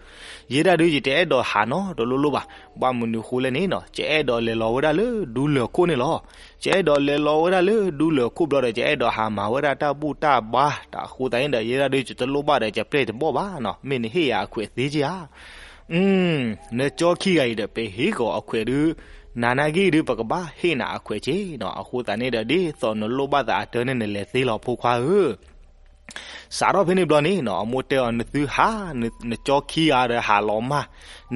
ယဲဒၣ်ဒု ယတအဲၣ်ဒိးဟးနီတလိၣ်လိၣ်ဘၣ်. ဘၣ်မနုၤဃိလဲၣ်န့ၣ်နီၤ, ယအဲၣ်ဒိးလဲၤလီၤဝဲဒၣ်လၢဒူလၢၢ်ခိၣ်န့ၣ်လီၤ. ယအဲၣ်ဒိးလဲၤလီၤဝဲဒၣ်လၢဒူလၢၢ်ခိၣ်ဘျီဒီး ယအဲၣ်ဒိးဟးမၤဝဲဒၣ်တၢ်ဘူၣ်တၢ်ဘါတၢ်အဃိသတးန့ၣ်ဒီး ယဲဒၣ်ဒု ယတလိၣ်ဘၣ်ဒီး ယပျဲၢ်တဘီၣ်ဘၣ်နီၤ, မ့ၢ်နဟ့ၣ်ယၤအခွဲးသ့က့ဧါ. နကၠီခံဂၤအံၤဒီး ပဟ့ၣ်ကီးအခွဲးဒု နၤနာ်က့ဒု ပကဘၣ်ဟ့ၣ်နၤအခွဲးက့နီၤ. အဃိသတးန့ၣ်ဒီး ဒ်သိးနလိၣ်ဘၣ်သးအတၢ်န့ၣ် နလဲၤသ့လီၤဖိခွါဧၢ. စးထီၣ်ဖဲန့ၣ်ဘျီန့ၣ်နီၤ အမိၢ်တဲအီၤ နသုဟး, နကၠီခံဂၤဒီးဟးလီၤမၢ်,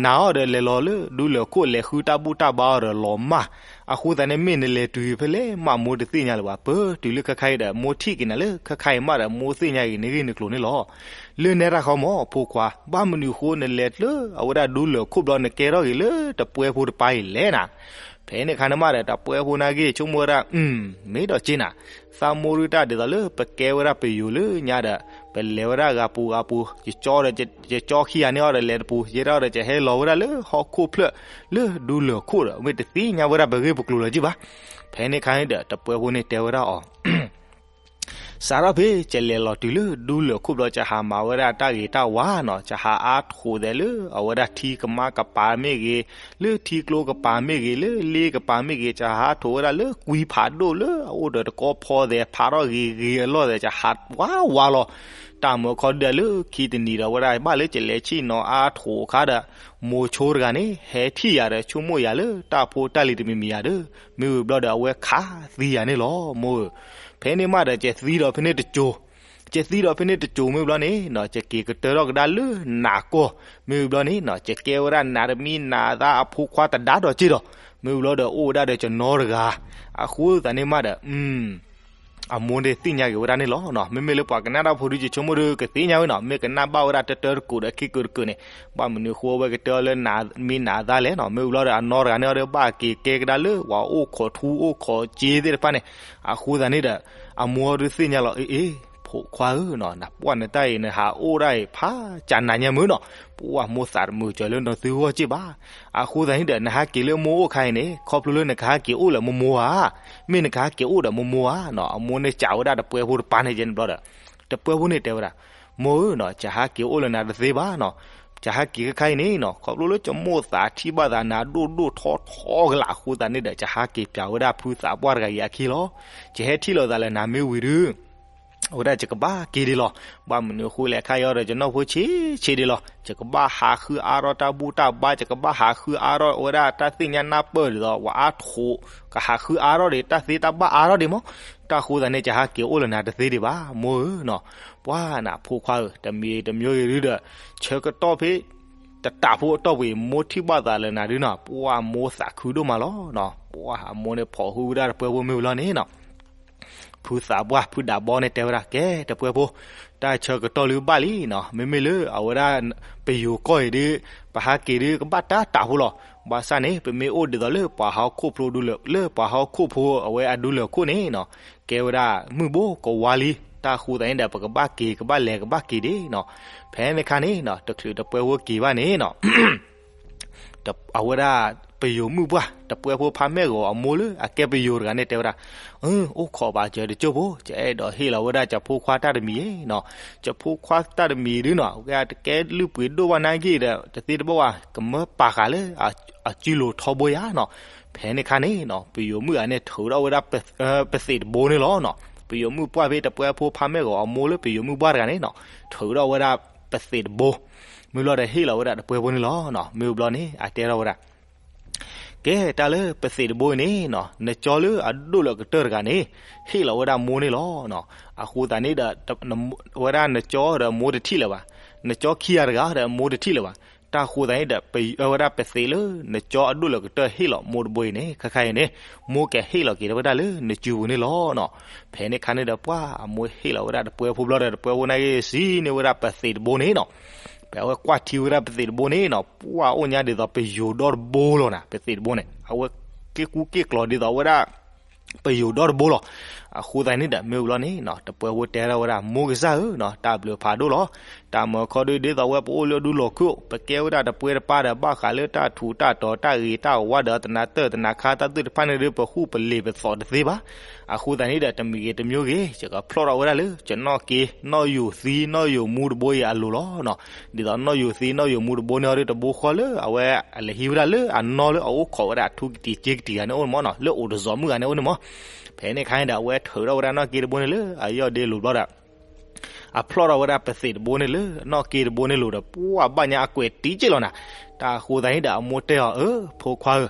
နၤအီၤဒီးလဲၤလီၤလၢ ဒူလၢၢ်ခိၣ်လဲၤဃုတၢ်ဘူၣ်တၢ်ဘါအီၤဒီးလီၤမၢ်, အဃိသတးန့ၣ် မ့ၢ်နလဲၤတုၤဖဲလဲၣ်မး မိၢ်တသ့ၣ်ညါလၢၤဘၣ်, ပတုၤလၢခဲခါအံၤဒီး မိၢ်ထံၣ်က့ၤနၤလၢခဲခါအံၤမးဒီး မိၢ်သ့ၣ်ညါက့ၤနဂ့ၢ်နကျိၤန့ၣ်လီၤ. လၢနဲဒၣ်ဃီမး ဖိခွါ, ဘၣ်မနုၤအဃိနလဲၤလၢအဝဲဒၣ်ဒူလၢၢ်ခိၣ်ဘျီ နကဲထီၣ်က့ၤလၢတပှဲဖိတပၤအံၤလဲၣ်နၤ. ဖဲန့ၣ်ခါန့ၣ်မးဒီး တပှဲဖိနာ်က့ဆိကမိၣ်ဝဲဒၣ်, မ့ၢ်ဒီးက့နၤ, သးမိၢ်ဒုတၢ်ဒ်သိးလၢပကဲဝဲဒၣ်ပယိၤလၢညါဒီး ပလဲၤဝဲဒၣ်ဂၤပူၤဂၤပူၤ, ယကၠီဒီး ယကၠီခံဂၤန့ၣ်အီၤဒီးလဲၤတပူၤ, ယဲဒၣ်ဒီး ယဟဲလီၤဝဲဒၣ်လၢဟီၣ်ခိၣ်ဖျၢၣ် လၢဒူလၢၢ်ခိၣ်ဒီး မ့ၢ်တသ့ၣ်ညါဝဲဒၣ်ပဂ့ၢ်ပကျိၤလၢၤက့ဘၣ်. ဖဲန့ၣ်ခါန့ၣ်ဒီး တပှဲဖိန့ၣ်တဲဝဲဒၣ်အီၤ စးထီၣ်ဖဲယလဲၤလီၤတုၤလၢဒူလၢၢ်ခိၣ်ဘျီ ယဟးမၤဝဲဒၣ်တၢ်ဂ့ၤတၢ်ဝါနီၤ, ယဟးအါထိးသဲးလၢအဝဲဒၣ်ထံကမါကပၤမ့ၢ်ဂ့ၤ, လၢထံကျိကပၤမ့ၢ်ဂ့ၤ, လၢလ့ကပၤမ့ၢ်ဂ့ၤ, ယဟးထိးဝဲဒၣ်လၢကွံဖးဒိၣ်လၢအအိၣ်ဒီးတကီဖီသဲး ဖးထီၣ်ဂ့ၤဂ့ၤအလီၢ်သဲး ယဟးဝါဝါလီၤ. တၢ်မုၢ်ခီဒုးလၢခံတနံၤဒီးဝဲဒၣ် ဘၣ်လၢယလဲၤဆ့ၣ်နီၤအါထိးအခါဒီး မိၤဆိတဂၤန့ၣ် ဟဲထံၣ်ယၤဒီး ဆိကမိၣ်ယၤလၢတၢ်ဖိတၢ်လံၤတမံၤမံၤယၤဒီး မ့ၢ်ဝံၤဘျီဒီး အဝဲခးသံယၤန့ၣ်လီၤ မိၢ်ဧၢ. ဖဲန့ၣ်မးဒီး ယသံဒီးဖဲန့ၣ်တစိၤ, ယသံဒီးဖဲန့ၣ်တစိၤမ့ၢ်ဘျီန့ၣ်နီၤ ယက့ၤကတၢၢ်ထီၣ်ကဒါလၢနးကီၢ်, မ့ၢ်ဝံၤဘျီန့ၣ်နီၤ ယကဲဝဲဒၣ်နးတမံနးသးအဖိခွါတဒါဒီးက့ဒီး, မ့ၢ်ဝံၤဘျီဒီး အိၣ်ဝဲဒၣ်ဒီးယနီတဂၤ, အဃိသတးန့ၣ်မးဒီး အမိၢ်န့ၣ်သ့ၣ်ညါက့ၤဝဲဒၣ်န့ၣ်လီၤ. မ့မ့ၢ်လၢပှၤကနၣ်တၢ်ဖိဒုး ယဆိကမိၣ်ဒီး ကသ့ၣ်ညါဝဲနီၤ, မ့ၢ်ကနၣ်ဘၣ်ဝဲဒၣ်တၢတၢတကိးဒီးခံကိးတကိးန့ၣ်, ဘၣ်မနုၤဃိအဝဲကတၢၢ်လၢနးမံနးသးလဲၣ်နီၤ, မ့ၢ်ဝံၤဘျီဒီး အနီတဂၤန့ၣ်အီၤဒီး ဘၣ်က့ၤကဲကဒါလၢ ပှၤအိၣ်ခိးထူအိၣ်ခိးစ့သ့ၣ်တဖၣ်န့ၣ်, အဃိသတးန့ၣ်ဒီး အမိၢ်အီၤဒုးသ့ၣ်ညါလီၤ, အ့ အ့ ဖိခွါဧၢနီၤ, နပှၢ်နတၢ်အံၤ နဟးအိၣ်ဒၣ်အံၤ ဖးကၢ်နၤညါမုၢ်နီၤ, ပှၢ်မိၢ်သးတမုာ်စၢၤလၢနသုဂီၢ်က့ဘၣ်. အဃိသတးန့ၣ်ဒီး နဟးက့ၤလၢမိၢ်အိၣ်ခါအံၤန့ၣ် ခီဖျိလၢနကဟးက့ၤအိၣ်လၢမိၢ်မိၢ်ဧါ, မ့ၢ်နကဟးက့ၤအိၣ်ဒီးမိၢ်မိၢ်ဧါနီၤ, အမိၢ်န့ၣ်စံးဝဲဒၣ်တပှဲဖိတပၤန့ၣ်ကဲန့ၣ်ဘျီဒီး တပှဲဖိန့ၣ်တဲဝဲဒၣ်, မိၢ်ဧၢနီၤ, ယဟးက့ၤအိၣ်လၢနၤတသ့ဘၣ်နီၤ, ကဟဲက့ၤခဲခါအံၤန့ၣ်နီၤ, ခီဖျိလၢကမိၣ်သးထံၣ်ဘၣ်သးနၤဒိၣ်ဒိၣ်ထီထီကလာ်အဃိသတးန့ၣ်ဒီး ကဟဲက့ၤပၠးဝဲဒၣ်ဖုသးပှၢ်တဂၤအံၤအခံလီၤ. ကဟဲထံၣ်လိာ်သးလၢနၤမ့ၢ်ဝံၤဒုး အဝဲဒၣ်ယကဘၣ်က့ၤဒံးလီၤ. ဘၣ်မနုၤအဃိလဲၣ် ခဲအံၤဒီး ယနီၢ်ဖိဆံးဆံးဒံးလီၤ. ယကဘၣ်ဟးဃုအါထီၣ်တၢ်ဘူၣ်တၢ်ဘါ, ယကဘၣ်ဟးဃုအါထီၣ်ဝဲဒၣ်တၢ်သ့ၣ်ညါနၢ်ပၢၢ်ဒ်သိး ဝဲအါထီၣ် ကဟးဃုအါထီၣ်ဒံးတၢ်သ့တၢ်ဘၣ်အါထီၣ်ဒံးမး. တၢ်အဃိသတးန့ၣ် ယဟဲက့ၤအိၣ်လၢနၤတသ့ဒံးဘၣ် မိၢ်ဧၢနီၤ. ပှၤနဖိခွါဧၢ, တမံၤတမံၤဂ့ၤဒုဒီး ဆၢကတီၢ်ဖဲ တတးဖိအတီၢ်ပူၤအံၤ မိၢ်ထံၣ်ဘၣ်သးလၢနၤဒုနီၤ, ပှၤမိၢ်သးခုဒိၣ်မးလီၤနီၤ. ပှၤအမိၢ်န့ၣ်ဖီၣ်ဟုဝဲဒၣ်တပှဲဖိမ့ၢ်ဝံၤလီၤန့ၣ်နီၤ ဖုသးပှၢ်ဖုဒးဘီန့ၣ်တဲဝဲဒၣ် ကဲတပှဲဖိ, တၢ်ဆၢကတီၢ်လၢဘၣ်လံနီၤ, မ့မ့ၢ်လၢအဝဲဒၣ် ပယိၤကီၢ်အံၤဒုး ပဟးက့ၤဒုးကဘၣ်တၢ်တးဖိလီၤ. ဘၣ်ဆၣ်န့ၣ် ပမ့ၢ်အိၣ်ဒ်သိးလၢပှၤဟီၣ်ခိၣ်ဖိဒူလၢာ် လၢပှၤဟီၣ်ခိၣ်ဖိအဝဲအဒူလၢာ်ခိၣ်န့ၣ်နီၤ, ကဲဝဲဒၣ်မုၢ်ဘိကဝါလံ. တၢ်အဃိသတးန့ၣ်ဒီး ပကဘၣ်က့ၤကဘၣ်လဲၤကဘၣ်က့ၤဒံးနီၤ. ဖဲန့ၣ်ခါန့ၣ်နီၤ တချုးတပှဲဖိက့ၤဘၣ်န့ၣ်နီၤ အဝဲဒၣ်ပယိၤမုၣ်ပှၢ် တပှဲဖိဖါမဲၢ်ဂီၤအမိၢ်လၢအကဲပယိၤတဂၤန့ၣ်တဲဝဲဒၣ်, အိၣ်ခိးဘၣ်စၢၤတကၠိၢ်ဖိ, ယအဲၣ်ဒိးဟ့ၣ်လီၤဝဲဒၣ်ယဖိခွါတၢ်တမံၤနီၤ. ယဖိခွါတၢ်တမံၤဒုနီၤ ဝဲတကဲလုၢ်ပှ့ၤဒိၣ်ဘၣ်နာ်က့ဒီး တသ့တဘၣ်ဘၣ် ကမၢပာ်ဃာ်လၢအစုလိၤထီဘိယါနီၤ. ဖဲန့ၣ်ခါန့ၣ်နီၤ ပယိၤမုၣ်ဂၤန့ၣ် ထုးထီၣ်ဝဲဒၣ်ပသ့းတဘိန့ၣ်လီၤနီၤ. ပယိၤမုၣ်ပှၢ်ဖဲတပှဲဖိဖါမဲၢ်ဂီၤအမိၢ်လၢပယိၤမုၣ်ပှၢ်တဂၤန့ၣ်နီၤ ထုးထီၣ်ဝဲဒၣ်ပသ့းတဘိ မ့ၢ်ဘျီဒီးဟ့ၣ်လီၤဝဲဒၣ်တပှဲဖိန့ၣ်လီၤနီၤ. မ့ၢ်ဘျီန့ၣ် အတဲထီၣ်ဝဲဒၣ် ကဲတၢ်လၢပသ့းတဘိအံၤန့ၣ်နီၤ နကၠီလၢအဒိၣ်လၢအကတၢၢ်တဂၤန့ၣ် ဟ့ၣ်လီၤဝဲဒၣ်မိၢ်န့ၣ်လီၤနီၤ. အဃိသတးန့ၣ်ဒီး ဝဲဒၣ်နကၠီဒီးမိၢ်တထံၣ်လၢၤဘၣ်, နကၠီခံဂၤတဂၤဒီးမိၢ်တထံၣ်လၢၤဘၣ်. တၢ်အဃိသတးန့ၣ်ဒီး ပဝဲဒၣ်ပသ့းလၢနကၠီအဒိၣ်လၢအကတၢၢ်ဟ့ၣ်လီၤမိၢ်တဘိအံၤန့ၣ် ခဲခါအံၤန့ၣ် မိၢ်ကဟ့ၣ်လီၤက့ၤဝဲဒၣ်လၢနစုပူၤန့ၣ်လီၤနီၤ. ဖဲန့ၣ်ခါန့ၣ်ဒီး ပှၤအမိၢ်ဟ့ၣ်လီၤဝဲဒၣ်တပှဲဖိဘျီဒီး တပှဲဖိနာ်က့စံးန့ၢ်ဝဲဒၣ်ပသ့းတဘိန့ၣ်နီၤ. ပဝဲကွၢ်ထံဝဲဒၣ်ပသ့းတဘိန့ၣ်နီၤ ပှၤအိၣ်ညါဒ်သိးပယိၤဒီတဘိလီၤနၤ. ပသ့းတဘိန့ၣ် အဝဲက့ကူက့ကျီၤဒ်သိးဝဲဒၣ် ပယိၤဒီတဘိလီၤ. အဃိသတးန့ၣ်ဒီးမ့ၢ်ဝံၤလီၤန့ၣ်နီၤ တပှဲဖိတဲထီၣ်ဝဲဒၣ် မိၢ်ကစၢ်ဧၢနီၤ တၢ်ဘျုးဖးဒိၣ်လီၤ. တၢ်မၤခီဒုးဒ်သိးဝဲပအိၣ်လၢဒူလီၤခိၣ် ပကဲဝဲဒၣ်တပှဲတပၢ်ဒီး ဘၣ်ဃးလၢတၢ်ထူးတၢ်တီၤ တၢ်ဂ့ၤတၢ်ဝါဒီး သနၤတၢၢ်သနၤခါတၢ်သ့ၣ်တဖၣ်န့ၣ်ဒုး ပဃူပလ့ၤပသိးတသ့ဘၣ်. အဃိသတးန့ၣ်ဒီး တမံၤဂ့ၤတမံၤဂ့ၤ ယကဖျီၣ်ထီၣ်ဝဲဒၣ်လၢ ယနီၢ်က့ နီၢ်ယိၤသံ နီၢ်ယိၤမူတဘိအံၤအလိၤလီၤနီၤ. ဒ်သိးနီၢ်ယိၤသံ နီၢ်ယိၤမူတဘိန့ၣ်အီၤဒုး တဘိဃီလၢအဝဲအလဲၤဟံးဝဲဒၣ်လၢအနီၢ်လၢအအိၣ်ခိးဝဲဒၣ်အထူကတံၤက့ကတံၤဂၤန့ၣ်အိၣ်န့ၣ်မးနီၤ လၢအိၣ်တစီၤမုၣ်ဂၤန့ၣ်အိၣ်န့ၣ်မး. ဖဲန့ၣ်ခါန့ၣ်ဒီး အဝဲထုးထီၣ်ဝဲဒၣ်နီၢ်က့တဘိန့ၣ်လၢအယီၢ်ဒ့လိၤဘျီဒီး အဖျီၣ်ထီၣ်ဝဲဒၣ်ပသ့းတဘိန့ၣ်လၢနီၢ်က့တဘိန့ၣ်လိၤဒီး ပှၤဘၣ်ညါအကွဲးတံၢ်က့လီၤနၤ. တၢ်အဃိသတးန့ၣ်ဒီး အမိၢ်တဲအီၤ အၢ ဖိခွါဧၢ,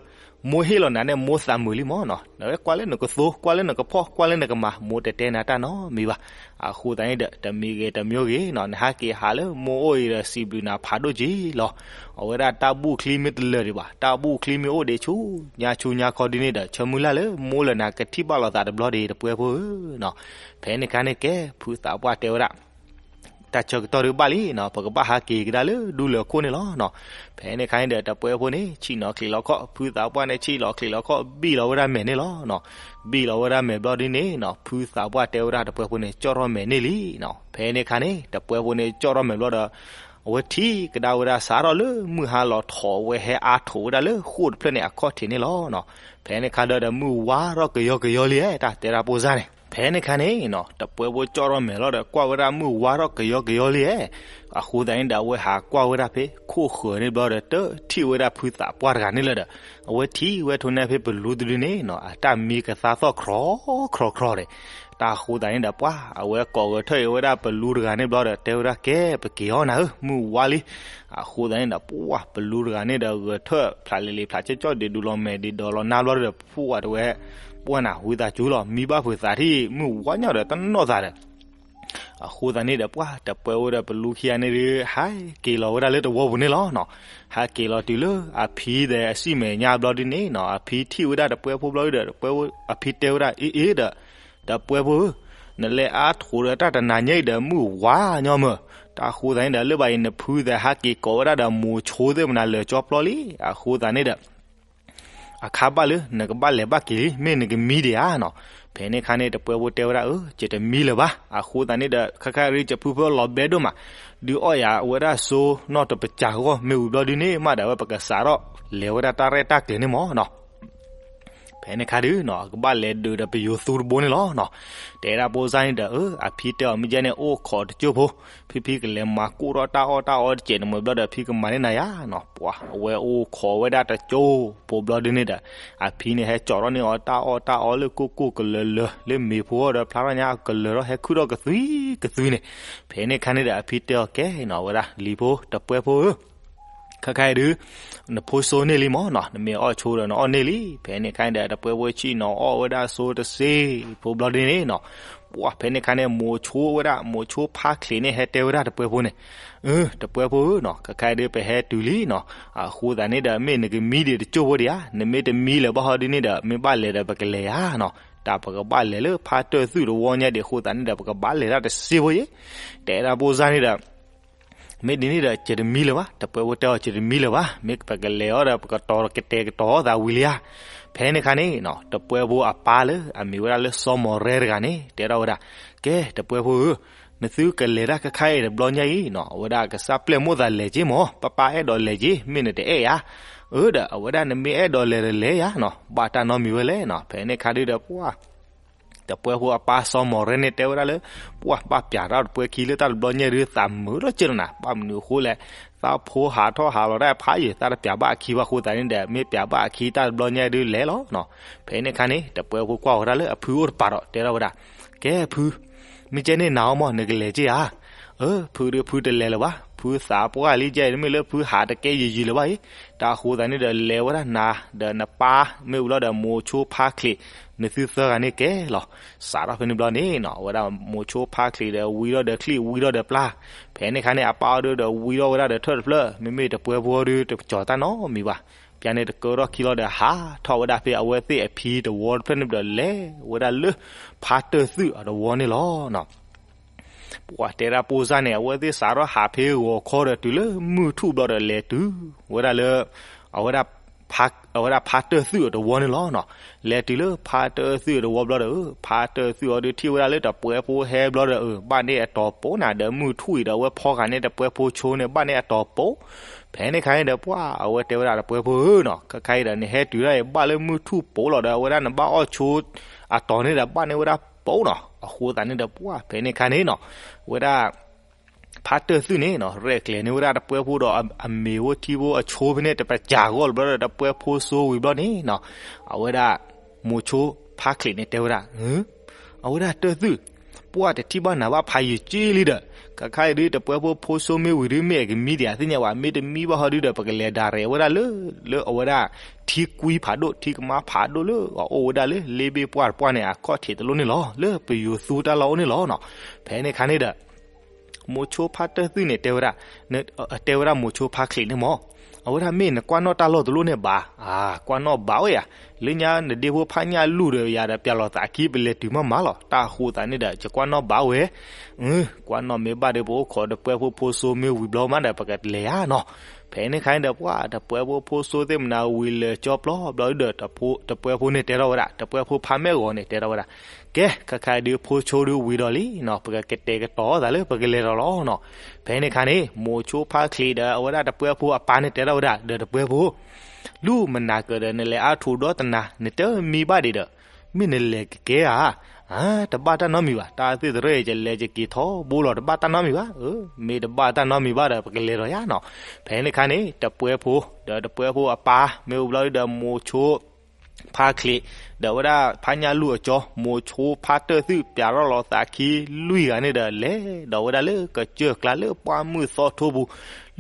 မိၢ်ဟ့ၣ်လီၤနၤန့ၣ် မိၢ်သးမုာ်လံမးနီၤ. နကွၢ်လၢနကသိ ကွၢ်လၢနကဖီၣ် ကွၢ်လၢနကမၤ မိၢ်တတဲနၤတၢ်နီတမံၤဘၣ်. အဃိသတးန့ၣ်ဒီး တမံၤဂ့ၤတမံၤဂ့ၤနီၤ နဟဲက့ၤဟးလၢမိၢ်အိၣ်အံၤဒီးစံးဘျုးနၤဖးဒိၣ်က့လီၤ. အဝဲဒၣ်တၢ်ဘူၣ်ချံမ့ၢ်တလၢာ်ဒံးဘၣ် တၢ်ဘူၣ်ချံမ့ၢ်အိၣ်ဒံးဆူညါဆူညါခီဒ်န့ၣ်ဒီး ဆၢမုၢ်လၢ်လၢမိၢ်လၢနၤကထံၣ်ဘၣ်လိာ်သးတဘျီဒံး တပှဲဖိဧၢနီၤ. ဖဲန့ၣ်ခါန့ၣ်ကဲ ဖုသးပှၢ်တဲဝဲဒၣ် တၢ်ဆၢကတီၢ်ဒုးဘၣ်လံနီၤ ပကဘၣ်ဟးက့ၤကဒါလၢဒူလၢာ်ခိၣ်န့ၣ်လီၤနီၤ. ဖဲန့ၣ်ခါန့ၣ်ဒီး တပှဲဖိန့ၣ် ဆံၣ်နီၤချံးလီၤခီၣ် ဖုသးပှၢ်န့ၣ်ဆံၣ်လီၤချံးလီၤခီၣ် ဘံၣ်လီၤဝဲဒၣ်မဲာ်န့ၣ်လီၤနီၤ. ဘံၣ်လီၤဝဲဒၣ်မဲာ်ဘျီဒ်န့ၣ်နီၤ ဖုသးပှၢ်တဲဝဲဒၣ်တပှဲဖိန့ၣ် ကၠီၣ်ထီၣ်မဲာ်န့ၢ်လံနီၤ. ဖဲန့ၣ်ခါန့ၣ် တပှဲဖိန့ၣ်ကၠီၣ်ထီၣ်မဲာ်ဘျီဒီး အဝဲထံၣ်ကဒါဝဲဒၣ်စးထီၣ်လၢမုၢ်ဟါလီၤထီၣ် အဝဲဟဲအါထီၣ်ဝဲဒၣ်လၢဃိာ်တဖျၢၣ်န့ၣ်အခီၣ်ထံးန့ၣ်လီၤနီၤ. ဖဲန့ၣ်ခါဒီး မုၢ်ဝါထီၣ်ကယီကယီလံဧါ တၢ်တဲဒၣ်ပိၢ်စၢ်န့ၣ် ဖဲန့ၣ်ခါန့ၣ်နီၤ တပှဲဖိကၠီၣ်ထီၣ်မဲာ်လီၤဒီး ကွၢ်ဝဲဒၣ်မုၢ်ဝါထီၣ်ကယီကယီလံဧါ. အဃိသတးန့ၣ်ဒီး အဝဲဟးကွၢ်ဝဲဒၣ်ဖဲခိၣ်ဃၢၤန့ၣ်ဘျီဒီး တထံၣ်ဝဲဒၣ်ဖုသးပှၢ်တဂၤန့ၣ်လၢၤဒီး အဝဲထံၣ်ဝဲထိၣ်န့ၢ်ဖဲပလူတဒုန့ၣ်နီၤ အတၢ်မံကသါသီၣ်ခြီခြီခြီန့ၣ်. တၢ်အဃိသတးန့ၣ်ဒီး ပှၤအဝဲကိးဂဲၤထၢၣ်အံၤဝဲဒၣ်ပလူတဂၤန့ၣ်ဘျီဒီး တဲဝဲဒၣ် ကဲပက့ၤအီၤနၤဧၢ မုၢ်ဝါလံ. အဃိသတးန့ၣ်ဒီး ပှၤပလူတဂၤန့ၣ်ဒီး ဂဲၤထၢၣ်ဖျးလံၤလံၤဖျးကၠီၣ်ကၠီၣ် ဒုးဒုးလီၤမဲာ်ဒုးဒီးလီၤနါဘျီဒီး ပှၤတဝဲ ပှၤနၤဝံသးစူၤလီၤ မံဘၣ်ဖုးသးထံၣ် မုၢ်ဝါညီဒီးတနီၣ်သးဒီး အဃိသတးန့ၣ်ဒီး ပှၤတပှဲဝဲဒီးပလူခံဂၤန့ၣ်ဒုး ဟဲက့ၤလီၤဝဲဒၣ်လၢတဝီပူၤန့ၣ်လီၤနီၤ. ဟဲက့ၤလီၤတုၤလၢအဖံဒီးအစံၣ်မဲာ်ညါဘျီဒ်န့ၣ်နီၤ အဖံထံၣ်ဝဲဒၣ်တပှဲဖိဘျီဒီး တပှဲဖိ အဖံတဲဝဲဒၣ် အ့ အ့ဒီး တပှဲဖိဧၢ, နလဲၤအါထီၣ်ဒီးတၢ်တနၤညါအံၤဒီး မုၢ်ဝါညီမး. တၢ်အဃိသတးန့ၣ်ဒီး လၢဘၣ်အံၤ နဖုသးဟဲက့ၤကိးဝဲဒၣ်ဒီး မိၤဆိသ့ၣ်မနၤလၢာ်ကၠီပျီလံ. အဃိသတးန့ၣ်ဒီး အခါဘၣ်လၢနကဘၣ်လဲၤဘၣ်က့ၤလံ မ့ၢ်နကမံဒံးဧါနီၤ. ဖဲန့ၣ်ခါန့ၣ် တပှဲဖိတဲဝဲဒၣ် အၢ ယတမံလၢၤဘၣ်. အဃိသတးန့ၣ်ဒီး ခဲခါရံ ယဖုဖၢလီၤဘဲဒိၣ်မး ဒုးအီၣ်ယၤဝဲဒၣ်စိနီၢ်တပစၢ်ဂီၢ် မ့ၢ်ဝံၤဘျီဒ်န့ၣ် မ့ၢ်ဒၣ်ဝဲပကစးထီၣ်လဲၤဝဲဒၣ်တၢ်ရဲၣ်တၢ်ကျဲၤန့ၣ်မးနီၤ. ဖဲန့ၣ်ခါဒုးနီၤ အကဘၣ်လဲၤဒုးဒီးပယိၤသူတဘိန့ၣ်လီၤနီၤ. တဲဒၣ်ဖိစၢ်န့ၣ်ဒီး အဖံတဲအီၤ မ့ၢ်ကဲန့ၣ် အိၣ်ခိးတကၠိၢ်ဖိ, ဖံဖံကလဲၤမၤကိၣ်ထီၣ်တၢ်အီၣ်တၢ်အီတစဲးန့ၣ် မ့ၢ်ဘျီဒီးဖံကမၤန့ၢ်နၤယါနီၤ. ပှၤအဝဲအိၣ်ခိးဝဲဒၣ်တကၠိၢ်ဖိဘျီဒုန့ၣ်ဒီး အဖံန့ၣ်ဟဲကၠီထီၣ်န့ၢ်အီၤတၢ်အီၣ်တၢ်အီလၢကိၢ်ကိၢ်ကလၢၤလၢၤ လၢမ့ၤဖိအီၤဒီးဖျါထီၣ်ညါကလၢၤထီၣ် ဟဲခုၣ်ထီၣ်ကသွံကသွံန့ၣ်. ဖဲန့ၣ်ခါန့ၣ်ဒီး အဖံတဲအီၤ ကဲနီၤ ဝဲဒၣ်လံၤဖိတပှဲဖိဧၢ ခဲခါအံၤဒုး နဖိဆိန့ၢ်လံမၢ်နီၤ, နမ့ၢ်အီၣ်ဆိဒီးနအီၣ်န့ၢ်လံ. ဖဲန့ၣ်ခါန့ၣ်ဒီး တပှဲဖိဆ့ၣ်နီၤအီၣ်ဝဲဒၣ်ဆိတစ့ဖိဘျီဒုန့ၣ်နီၤ. ပှၤဖဲန့ၣ်ခါန့ၣ် မိၤဆိဝဲဒၣ် မိၤဆိဖါချံးန့ၣ် ဟဲတဲဝဲဒၣ်တပှဲဖိန့ၣ်, အၢ တပှဲဖိဧၢနီၤ, ခဲခါအံၤဒုး ပဟဲတုၤလံနီၤ. အဃိသတးန့ၣ်ဒီး မ့ၢ်နကမံဒံးတကၠိၢ်ဖိဒံးဧါ, နမ့ၢ်တမံလၢၤဘၣ်ဟီဒုန့ၣ်ဒီး မ့ၢ်ဘၣ်လဲၤဒီးပကလဲၤဧါနီၤ. တၢ်ပကဘၣ်လဲၤလၢဖါတၢၢ်သုးတဝီညါဒံးအဃိသတးန့ၣ်ဒီး ပကဘၣ်လဲၤဒၣ်တစ့ဖိယဲ. တဲဒၣ်ဖိစၢ်န့ၣ်ဒီး မ့ၢ်ဒ်န့ၣ်ဒီး ယတမံလၢၤဘၣ်, တပှဲဖိတဲအီၤ ယတမံလၢၤဘၣ်, မ့ၢ်ပကလဲၤအီၤဒီး ပကတဲကတဲာ်အီၤသးဝံၤလံဧါ. ဖဲန့ၣ်ခါန့ၣ်နီၤ တပှဲဖိအပၢ်လၢအမ့ၢ်ဝဲဒၣ်လၢစီၤမီၤရဲတဂၤန့ၣ် တဲထီၣ်ဝဲဒၣ်, ကဲ တပှဲဖိဧၢ, နသုကလဲၤတၢ်ခဲခါအံၤတဘျီညါအံၤနီၤ အဝဲဒၣ်ကစၢ်ပျဲၢ်မိၣ်သးလဲၤက့ၤမၢ်, ပၢ်ပၢ်အဲၣ်ဒိးလဲၤက့ၤ မ့ၢ်နတအဲၣ်ဧါ. အၢဒီး အဝဲဒၣ်နမ့ၢ်အဲၣ်ဒိးလဲၤဒီးလဲၤယါနီၤ, ဘၣ်တၢ်နီတမံၤဝဲလဲၣ်နီၤ. ဖဲန့ၣ်ခါဒုးဒီး ပှၤ တပှဲဖိအပၢ်စီၤမီၤရဲန့ၣ်တဲဝဲဒၣ်လၢ ပှၤဘၣ်ပျးထီၣ်တပှဲခံလၢတၢ်တဘျီညါဒုး သးမုာ်ထီၣ်က့လီၤနၤ, ဘၣ်မနုၤအဃိလဲၣ်, သးဖိဟးထီၣ်ဟးလီၤတၢ်ဖးယံာ် သးတပျးဘၣ်အခံဘၣ်အဃိသတးန့ၣ်ဒီး မ့ၢ်ပျးဘၣ်အခံတၢ်တဘျီညါဒုးလဲၤလီၤနီၤ. ဖဲန့ၣ်ခါန့ၣ် တပှဲဖိကွၢ်ဝဲဒၣ်လၢအဖုအိၣ်တပၤဒီး တဲထီၣ်ဝဲဒၣ်, ကဲဖု, မ့ၢ်ကဲန့ၣ်နၤအီၤမၢ် နကလဲၤက့ၤဧါ. အၢ ဖုဒုးဖုတလဲၤလၢၤဘၣ်, ဖုသးပှၢ်လံကဲအံၤ မ့ၢ်လၢဖုဟးတကဲယံာ်ယံာ်လၢၤဘၣ်အံၤ, တၢ်အဃိသတးန့ၣ်ဒီး လဲၤဝဲဒၣ်နၤ ဒီးနပၢ် မ့ၢ်ဝံၤလီၤဒီးမိၤဆိဖါချံး နသုသၢဂၤန့ၣ်ကဲလီၤ. စးထီၣ်ဖဲန့ၣ်ဘျီန့ၣ်နီၤ အဝဲဒၣ်မိၤဆိဖါချံးဒီးဝံထီၣ်ဒီးချံၣ် ဝံထီၣ်ဒီးပျၢ်, ဖဲန့ၣ်ခါန့ၣ် အပၢ်အီၤဒုးဒီးဝံထီၣ်ဝဲဒၣ်ဒီးထၢၣ်တဖျၢၣ်, မ့မ့ၢ်တပှဲဖိဒုးတကၠီၤတၢ်နီတမံၤဘၣ်. ပျၢ်န့ၣ်တကၢထီၣ်ခံလီၤဒီး ဟးထီၣ်ဝဲဒၣ်ဖဲအဝဲသ့ၣ်အဖံတဝီတဖျၢၣ်န့ၣ်ဒီး လဲၤဝဲဒၣ်လၢဖါတၢၢ်သုးအတဝီန့ၣ်လီၤနီၤ. ပှၤတဲဒၣ်ဖိစၢ်န့ၣ် အဝဲသ့ၣ်စးထီၣ်ဟးဖဲဂီၤခီဒီးတုၤလၢမုၢ်ထူၣ်ဘျီဒီး လဲၤတုၤဝဲဒၣ်လၢ အဝဲဒၣ်ဖါတၢၢ်သုးအတဝီန့ၣ်လီၤနီၤ. လဲၤတုၤလၢဖါတၢၢ်သုးအတဝီဘျီဒီး ဖါတၢၢ်သုးအီၤဒုးထံၣ်ဝဲဒၣ်လၢတပှဲဖိဟဲဘျီဒီး ဘၣ်န့ၢ်အတီၤပိာ်နၤဒီး မုၢ်ထူၣ်အံၤဒီး အဝဲဖီဂာ်န့ၢ်တပှဲဖိဆိန့ၣ် ဘၣ်န့ၢ်အတီၤပိာ်. ဖဲန့ၣ်ခါန့ၣ်ဒီး ပှၤအဝဲတဲဝဲဒၣ်တပှဲဖိဧၢနီၤ, ခဲခါအံၤဒီး နဟဲတုၤဒၣ်အံၤ ဘၣ်လၢမုၢ်ထူၣ်ပိာ်လီၤဒီး အဝဲဒၣ်နဘၣ်အီၣ်ဆိအတီၤန့ၣ်ဒီး ဘၣ်န့ၢ်ဝဲဒၣ်ပိာ်နီၤ. အဃိသတးန့ၣ်ဒီး ပှၤဖဲန့ၣ်ခါန့ၣ်နီၤ ဝဲဒၣ် ဖါတၢၢ်သုးန့ၣ်နီၤ ရဲၣ်ကျဲၤန့ၢ်ဝဲဒၣ်တပှဲဖိဒီး အမ့ၤဖိထံဖိအဆိဖဲန့ၣ် တပစၢ်ဂီၢ်လၢၤဘျီဒီး တပှဲဖိဆိဝံၤဘျီန့ၣ်နီၤ အဝဲဒၣ်မိၤဆိဖါချံးန့ၣ်တဲဝဲဒၣ်, အဝဲဒၣ်တၢၢ်သုး, ပှၤတထံၣ်ဘၣ်နၤဘၣ်ဖးယံာ်က့လံဒီး ခဲခါအံၤဒုး တပှဲဖိဖိဆိမ့ၢ်ဝံၤဒုး မ့ၢ်အကမံဒံးဧါ သ့ၣ်ညါဝဲ မ့ၢ်တမံဘၣ်ဟီဒုးဒီး ပကလဲၤဒၣ်ရဲၣ်ဝဲဒၣ်လၢ လၢအဝဲဒၣ် ထံကွံဖးဒိၣ် ထံကမါဖးဒိၣ်လၢအအိၣ်ဝဲဒၣ်လၢ လ့ဘ့ၣ်ပှၢ်တပှၢ်န့ၣ် အခီၣ်ထံးတလိၣ်န့ၣ်လီၤ. လၢပယိၤသူတၢ်လီၢ်အိၣ်န့ၣ်လီၤနီၤ. ဖဲန့ၣ်ခါန့ၣ်ဒီး မိၤဆိဖါတၢၢ်သုးန့ၣ်တဲဝဲဒၣ်, တဲဝဲဒၣ်မိၤဆိဖါချံးန့ၣ်မၢ်, အဝဲဒၣ်မ့ၢ်နကွၢ်နီၣ်တၢ်လီၢ်တလိၣ်န့ၣ်ဘၣ်, အၢ ကွၢ်နီၣ်ဘၣ်ဝဲယၤ, လၢညါနဒ့ဖိဖးညၣ်လူၢ်ဒီးယၤဒီး ပျၢ်လီၤသးခံ ပလဲၤတုၤမးမးလီၤ. တၢ်ဃိသးန့ၣ်ဒီး ယကွၢ်နီၣ်ဘၣ်ဝဲ, ကွၢ်နီၣ်မ့ၢ်ဘၣ်ဒီး ပအိၣ်ခိးတပှဲဖိဖိဆိမ့ၢ်ဝံၤဘျီမးဒီး ပကလဲၤဧါနီၤ. ဖဲန့ၣ်ခါန့ၣ်ဒီး ပှၤတပှဲဖိဖိဆိသ့ၣ်မနၤဝံၤလၢာ်ကၠီပျီဘျီဒီး တပှဲဖိန့ၣ်တဲထီၣ်ဝဲဒၣ်, တပှဲဖိဖးမဲာ်ဂီၤန့ၣ်တဲထီၣ်ဝဲဒၣ်, ကဲ ခဲခါဒုးဖိဆိဒုးဝံၤဒီးလံနီၤ, ပကကတဲာ်ကတီၤသးလၢပကလဲၤဒီးလီၤနီၤ. ဖဲန့ၣ်ခါန့ၣ် မိၤဆိဖါချံးဒီးအဝဲဒၣ်တပှဲဖိအပၢ်န့ၣ်တဲထီၣ်ဝဲဒၣ်ဒီးတပှဲဖိ, လူၢ်မနၤကၢၤဒီး နလဲၤအါထူးဒီးတနၤ နတမံဘၣ်ဒံးဒီး မ့ၢ်နလဲၤကကဲဧါ. အၢ တဘၣ်တၢ်နီတမံၤဘၣ်, တၢ်သ့ၣ်တရၢၣ် ယလဲၤယက့ၤထီဘိလီၤ, တဘၣ်တၢ်နီတမံၤဘၣ်. အၢ မ့ၢ်တဘၣ်တၢ်နီတမံၤဘၣ်ဒီး ပကလဲၤဒီးယါနီၤ. ဖဲန့ၣ်ခါန့ၣ် တပှဲဖိ ဒီးတပှဲဖိအပၢ် မ့ၢ်ဝံၤဘျီဒီး မိၤဆိဖါချံး ဒီးအဝဲဒၣ်ဖးညၣ်လူၢ်အကၠီ မိၤဆိဖါတၢၢ်သုး ပျၢ်ထီၣ်လီၤသးခံလွံၢ်ဂၤန့ၣ်ဒီး လဲၤဒီးဝဲဒၣ်လၢကစၢၢ်ကျါလၢပှၢ်မုၢ်သီထိပူၤ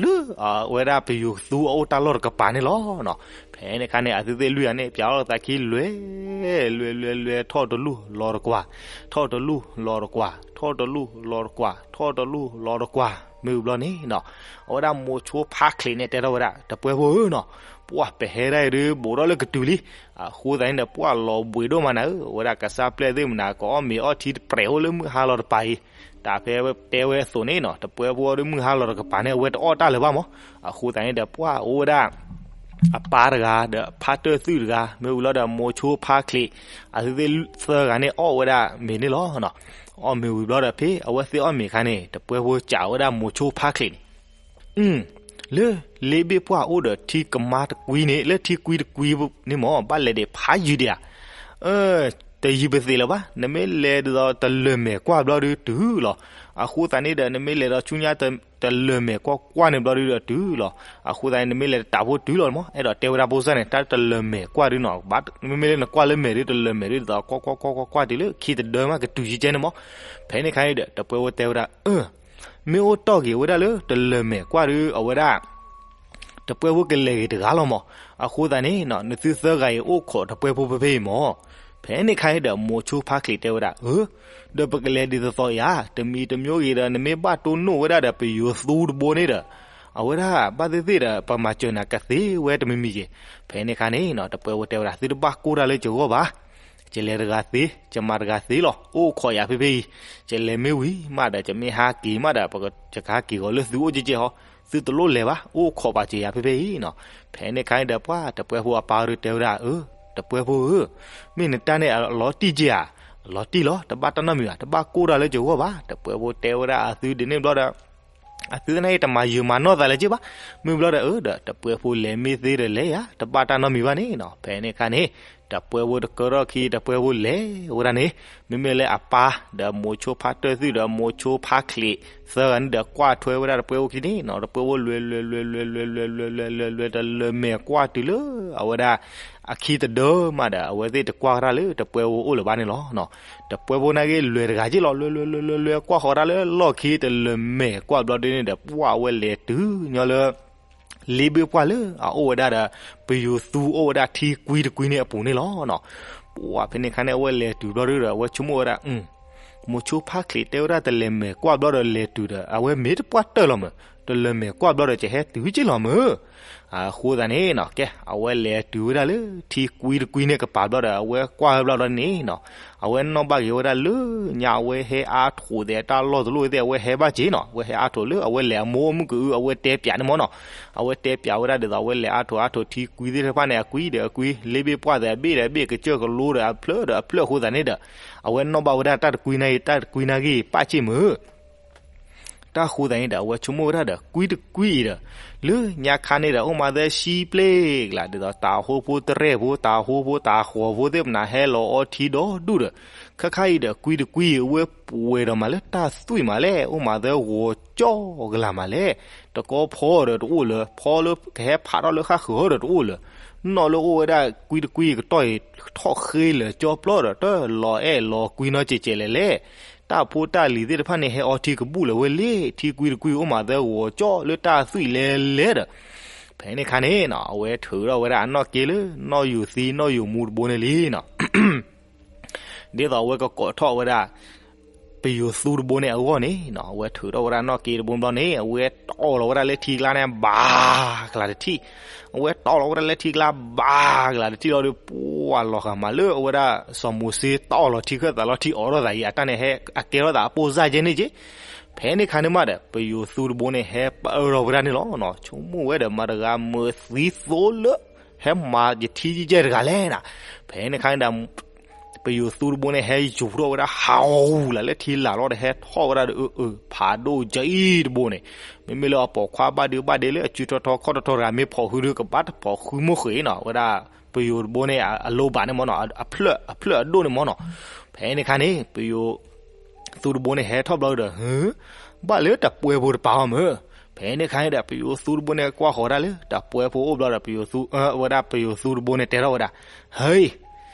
လၢအဝဲဒၣ်ပယိၤသူအအိၣ်တၢ်လီၢ်တကပၤန့ၣ်လီၤနီၤ. ဖဲန့ၣ်ခါန့ၣ် အသုသ့ၣ်လွံၢ်ဂၤန့ၣ် ပျၢ်ထီၣ်လီၤသးခံလွဲ လွဲ လွဲ လွဲ ထီၣ်တလူၢ်လီၤတကွၢ်, ထီၣ်တလူၢ်လီၤတကွၢ်, ထီၣ်တလူၢ်လီၤတကွၢ်, ထီၣ်တလူၢ်လီၤတကွၢ် မ့ၢ်ဝံၤဘျီန့ၣ်နီၤ, အဝဲဒၣ်မိၤဆိဖါချံးန့ၣ် တဲထီၣ်ဝဲဒၣ် တပှဲဖိဧၢနီၤ, ပှၢ်ပဟဲဒၣ်အံၤဒုး ဘူးထီၣ်လၢကတုၤလံ, အဃိသတးန့ၣ်ဒီး ပှၢ်လီၤဘှံးဒိၣ်မးနၤဧၢ, အဝဲဒၣ်ကစၢ်ပျဲၢ်သ့ၣ်မနၤ ကအီၣ်မ့ၤအီထံတပြဲးအိၣ်လၢမုၢ်ဟါလီၤတပၤအံၤ, တၢ်ဖဲတဲဝဲအသိးန့ၣ်နီၤ, တပှဲဖိအီၤဒုးမုၢ်ဟါလီၤတကပၤန့ၣ် အဝဲတအီၣ်တၢ်လၢၤဘၣ်မး, အဃိသတးန့ၣ်ဒီး ပှၢ်အိၣ်ဝဲဒၣ် အပၢ်တဂၤ ဒီးဖါတၢၢ်သုးတဂၤ မ့ၢ်ဝံၤလီၤဒီး မိၤဆိဖါချံး အသုသ့ၣ်သၢဂၤန့ၣ် အီၣ်ဝဲဒၣ်မ့ၤန့ၣ်လီၤ. အီၣ်မ့ၤဝံၤဘျီဒီး ဖဲအဝဲသ့ၣ်အီၣ်မ့ၤအခါန့ၣ် တပှဲဖိစံးဝဲဒၣ်မိၤဆိဖါချံးန့ၣ် လၢလ့ဘ့ၣ်ပှၢ်အိၣ်ဒီးထံကမါတကွံန့ၣ် လၢထံကွံတကွံန့ၣ်မး ဘၣ်လဲၤဒံးဖးယုာ်ဒံးဧါ. တယံၤပသ့ၣ်လၢၤဘၣ်, နမ့ၢ်လဲၤဒ်သိးတလၢၢ်မဲာ်ကွၢ်ဘျီဒုးတုၤလီၤ. အဃိသတးန့ၣ်ဒီး နမ့ၢ်လဲၤဒီးဆူညါတလၢၢ်မဲာ်ကွၢ်ကွၢ်န့ၣ်ဘျီဒုးဒီးတုၤလီၤ. အဃိသတးန့ၣ် နမ့ၢ်လဲၤတတးဖိတုၤလီၤမး, အဲၣ်ဒိးတဲဝဲဒၣ်ဖိစၢ်န့ၣ် တၢ်တလၢၢ်မဲာ်ကွၢ်ဒုးနီၤ, မ့မ့ၢ်လၢနကွၢ်လၢမဲာ်ဒုး တလၢၢ်မဲာ်ဒုးဒ်သိး ကွၢ်ကွၢ်ကွၢ်ကွၢ်ကွၢ်တုၤလၢခံတဒၢမး ကတုၤကဲကဲန့ၣ်မး. ဖဲန့ၣ်ခါအံၤဒီး တပှဲၤဖိတဲဝဲဒၣ် အၢ မ့ၢ်အိၣ်တီၢ်က့ၤဝဲဒၣ်လၢတလၢၢ်မဲာ်ကွၢ်ဒုး အဝဲဒၣ် တပှဲၤဖိကလဲၤဂ့ၤတဂၤလီၤမး. အဃိသတးန့ၣ် နသုသၢဂၤအံၤအိၣ်ခိးတပှဲၤဖိဖဲဖဲအံၤမး. ဖဲန့ၣ်ခါအံၤဒီး မိၤဆိဖါချံးတဲဝဲဒၣ် အၢ ဒီးပကလဲၤဒ်သိးသိးဧါ, တမံၤတမံၤဂ့ၤဒီး နမ့ၢ်ဘၣ်တိၢ်နီၣ်ဝဲဒၣ်ဒီး ပယိၤသူတဘိန့ၣ်ဒီး အဝဲဒၣ်ဘၣ်သ့ၣ်သ့ၣ်ဒီး ပမၤစၢၤနၤကသ့ဝဲတမံၤမံၤက့ၤ. ဖဲန့ၣ်ခါန့ၣ် တပှဲၤဖိတဲဝဲဒၣ် သုတဘၣ်ကိၢ်တၢ်လၢယဂီၢ်ဘၣ်, ယလဲၤတဂၤသ့, ယမၤတဂၤသ့လီၤ. အိၣ်ခိးယၤဖဲဖဲအံၤ, ယလဲၤမ့ၢ်ဝံၤမးဒီး ယမ့ၢ်ဟးက့ၤမးဒီး ယကဟးက့ၤဂီၤလၢသုအိၣ်ကဲကဲဟီ, သုတလိၣ်လဲၤဘၣ်, အိၣ်ခိးပာ်စၢၤယၤဖဲဖဲအံၤနီၤ. ဖဲန့ၣ်ခါအံၤဒီး ပှၤတပှဲၤဖိအပၢ်ဒုးတဲဝဲဒၣ် အၢ တပှဲၤဖိဧၢ, မ့ၢ်နတၢ်န့ၣ်အလီၤတံၢ်ကဲဧါ. အလီၤတံၢ်လီၤ, တဘၣ်တၢ်နီတမံၤဘၣ်, တဘၣ်ကိၢ်တၢ်လၢယဂီၢ်ဘၣ်. တပှဲၤဖိတဲဝဲဒၣ်အသုဒ်န့ၣ်ဘျီဒီး အသုသနာ်က့ တမၤယုာ်မၤနီၢ်သးလၢၤက့ဘၣ်. မ့ၢ်ဘျီဒီး အၢ ဒီးတပှဲၤဖိလဲၤမ့ၢ်သ့ဒီးလဲၤယၤ, တဘၣ်တၢ်နီတမံၤဘၣ်န့ၣ်နီၤ. ဖဲန့ၣ်ခါန့ၣ် တပှဲၤဖိတကၢထီၣ်ခံ တပှဲၤဖိလဲၤဝဲဒၣ်န့ၣ်, မ့မ့ၢ်လၢအပၢ်ဒီးမိၤဆိဖါတၢၢ်သုဒီး မိၤဆိဖါချံး သၢဂၤန့ၣ်ဒီး ကွၢ်ထွဲဝဲဒၣ်တပှဲၤဖိခံန့ၣ်နီၤ. တပှဲၤဖိလဲၤလဲၤလဲၤလဲၤလဲၤလဲၤလဲၤလဲၤလဲၤလဲၤ တလၢၢ်မဲာ်ကွၢ်တုၤလၢ အဝဲဒၣ် အခံတဒၢမးဒီး အဝဲသ့ၣ်တကွၢ်ကဒါလၢတပှဲၤဖိအိၣ်လၢၤဘၣ်န့ၣ်လီၤ. တပှဲၤဖိနာ်က့လဲၤတဂၤက့လီၤ, လဲၤလဲၤလဲၤလဲၤလဲၤ ကွၢ်ဃီၤဒၣ်လၢလီၢ်ခံတလၢၢ်မဲာ်ကွၢ်ဘျီဒ်န့ၣ်ဒီး ပှၢ်ဝဲလဲၤတုၤညီလၢ လ့ဘ့ၣ်ပှၢ်လၢအအိၣ်ဝဲဒၣ်ဒီး ပယိၤသူအိၣ်ဝဲဒၣ်ထံကွံတကွံန့ၣ်အပူၤန့ၣ်လီၤ. ပှၢ်ဖဲန့ၣ်ခါန့ၣ် အဝဲလဲၤတုၤဘျီဒုးဒီး အဝဲဆိကမိၣ်ဝဲဒၣ် မိၤဆိဖါချံးတဲဝဲဒၣ် တလၢၢ်မဲာ်ကွၢ်ဘျီဒီးလဲၤတုၤဒီး အဝဲမ့ၢ်တပှၢ်တၢၢ်လီၤမး, တလၢၢ်မဲာ်ကွၢ်ဘျီဒီး ကဟဲတုၤက့လီၤမး. အဃိသတးန့ၣ်နီၤ ကဲ အဝဲလဲၤတုၤဝဲဒၣ်လၢထံကွံတကွံန့ၣ်ကပၤဘျီဒီး အဝဲကွၢ်ဝဲဘျီဒီးန့ၣ်နီၤ အဝဲနီၣ်ဘၣ်က့ၤဝဲဒၣ်လၢညါ အဝဲဟဲအါထိးသဲးတၢ်လီၢ်တလီၢ်သ့ၣ် အဝဲဟဲဘၣ်က့ၤနီၤ. အဝဲဟဲအါထိးလၢအဝဲလဲၤအမိၢ်မုၢ်ကအု အဝဲတဲပၠးန့ၣ်မးနီၤ. အဝဲတဲပၠးဝဲဒၣ်ဒ်သိး အဝဲလဲၤအါထိးအါထိးထံကွံသ့ၣ်တဖၣ်န့ၣ် အကွံဒီးအကွံ, လ့ဘ့ၣ်ပှၢ်သဲးအဘ့ၣ်ဒီးအဘ့ၣ်, ကစၢၢ်ကလိဒီးအဖျၢၣ်ဒီးအဖျၢၣ်အဃိသတးန့ၣ်ဒီး အဝဲနီၣ်ဘၣ်ဝဲဒၣ်တၢ်တကွံနာ်က့ တၢ်တကွံနာ်က့ ပၣ်က့ၢ်မး တၢ်ဃိသတးန့ၣ်ဒီး အဝဲဆိကမိၣ်ဝဲဒၣ်ဒီး ကွံတကွံအံၤဒီး လၢညါခါန့ၣ်ဒီး အိၣ်မးသဲဆံပျ့ကလး ဒ်သိးတၤဟိဖိတရဲၣ်ဖိ တၤဟိဖိတၤဃီၤဖိသ့ၣ် ပနၢ်ဟဲလီၤအီထံဒီဒူၣ်ဒီး ခါခါအံၤဒီး ကွံတကွံအံၤ အဝဲပှဲၤဒီးမးလၢတၢ်သွံၣ်မးလဲၣ်, အိၣ်မးသဲဂီၤကၠီကလးမးလဲၣ်, တကီဖီဒီးတအိၣ်လၢၤ, ဖီလၢကဟဲဖးထီၣ်လၢဃၣ်ဃၢၤဒီးတအိၣ်လၢၤ, နီၣ်လၢအိၣ်ဝဲဒၣ်ကွံတကွံအံၤကတီၢ်အံၤ ထီၣ်ဃ့လၢာ်ကၠီပျီဒီး တလီၤအဲၣ်လီၤကွံနီတစဲးစဲးလဲၣ်လဲၣ်. တၢ်ဖိတၢ်လံၤသ့ၣ်တဖၣ်န့ၣ် ဟဲအီထံကဘူၣ်လၢၤဝဲလံ, ထံကွံတကွံအိၣ်မးသဲဂီၤကၠီလၢတၢ်သွံၣ်လဲၤလဲၤဒီး ဖဲန့ၣ်ခါန့ၣ်နီၤ အဝဲထုးထီၣ်ဝဲဒၣ်အနီၣ်က့လၢ နီၣ်ယိၤသံနီၣ်ယိၤမူတဘိန့ၣ်လံနီၤ. ဒ်သိးအဝဲကကိးထီၣ်ဝဲဒၣ် ပယိၤသူတဘိန့ၣ်အဂီၢ်န့ၣ်နီၤ အဝဲထုးထီၣ်ဝဲဒၣ်နီၣ်က့တဘိဘျီန့ၣ် အဝဲတီၢ်လီၤဝဲဒၣ်လၢထံကျါန့ၣ် ဘၣ်ကလၤတထံၣ်, အဝဲတီၢ်လီၤဝဲဒၣ်လၢထံကျါ ဘၣ်ကလၤတထံၣ်လီၤဒီး ပှၢ်လီၤဃာ်မးလၢအဝဲဒၣ် စီၤမိၤၡ့တီၢ်လီၤထံခၢၣ်သးလီၤထံအီၣ်ထီၣ်သးအံၤ အတၢ်န့ၣ်ဟဲအကဲထီၣ်သးအပိၢ်စၢ်ကဲန့ၣ်က့. ဖဲန့ၣ်ခါန့ၣ်မးဒီး ပယိၤသူတဘိန့ၣ် ဟဲပၢၢ်ထီၣ်ဝဲဒၣ်န့ၣ်လီၤ. ဆိကမိၣ်ဝဲဒီး မတၤတဂၤမၤသံသိလၢ ဟဲမၤယထံယကဲတဂၤလဲၣ်နီၤ. ဖဲန့ၣ်ခါန့ၣ်ဒီး ပယိၤသူတဘိန့ၣ် ဟဲယူၤထီၣ်ဝဲဒၣ် ဟးဂူၤလၢ်လၢထံလာ်လီၤဒီး ဟဲထီၣ်ဝဲဒၣ်ဒီး အၢ အၢ ဖးဒိၣ်ကအံၤတဘိန့ၣ် မ့မ့ၢ်လၢအပိာ်ခွါဘၣ်ဒုးဘၣ်ဒဲးလၢ အစုထီၣ်ထီခီၣ်ထီထီတဂၤ မ့ၢ်ဖီၣ်ဃုဒုး ကဘၣ်တဖီၣ်ဃုမိၢ်ဃ့နီၤ ဝဲဒၣ် ပယိၤတဘိန့ၣ် အလိၣ်ဘၣ်န့ၣ်မ့ၢ်နီၤ အဖျၢၣ်အဒိၣ်န့ၣ်မ့ၢ်နီၤ. ဖဲန့ၣ်ခါန့ၣ် ပယိၤသူတဘိန့ၣ် ဟဲထီၣ်ဘျီဒီး ဟၢ ဘၣ်လၢတပှဲၤဖိတပၤအီၤမ့ၢ်. ဖဲန့ၣ်ခါန့ၣ်ဒီး ပယိၤသူတဘိန့ၣ် ကွၢ်ဃီၤဒၣ်လၢ တပှဲၤဖိအိၣ်ဘျီဒီး ပယိၤသူ ဝဲဒၣ်ပယိၤသူတဘိန့ၣ် တဲထီၣ်ဝဲဒၣ် ဟ့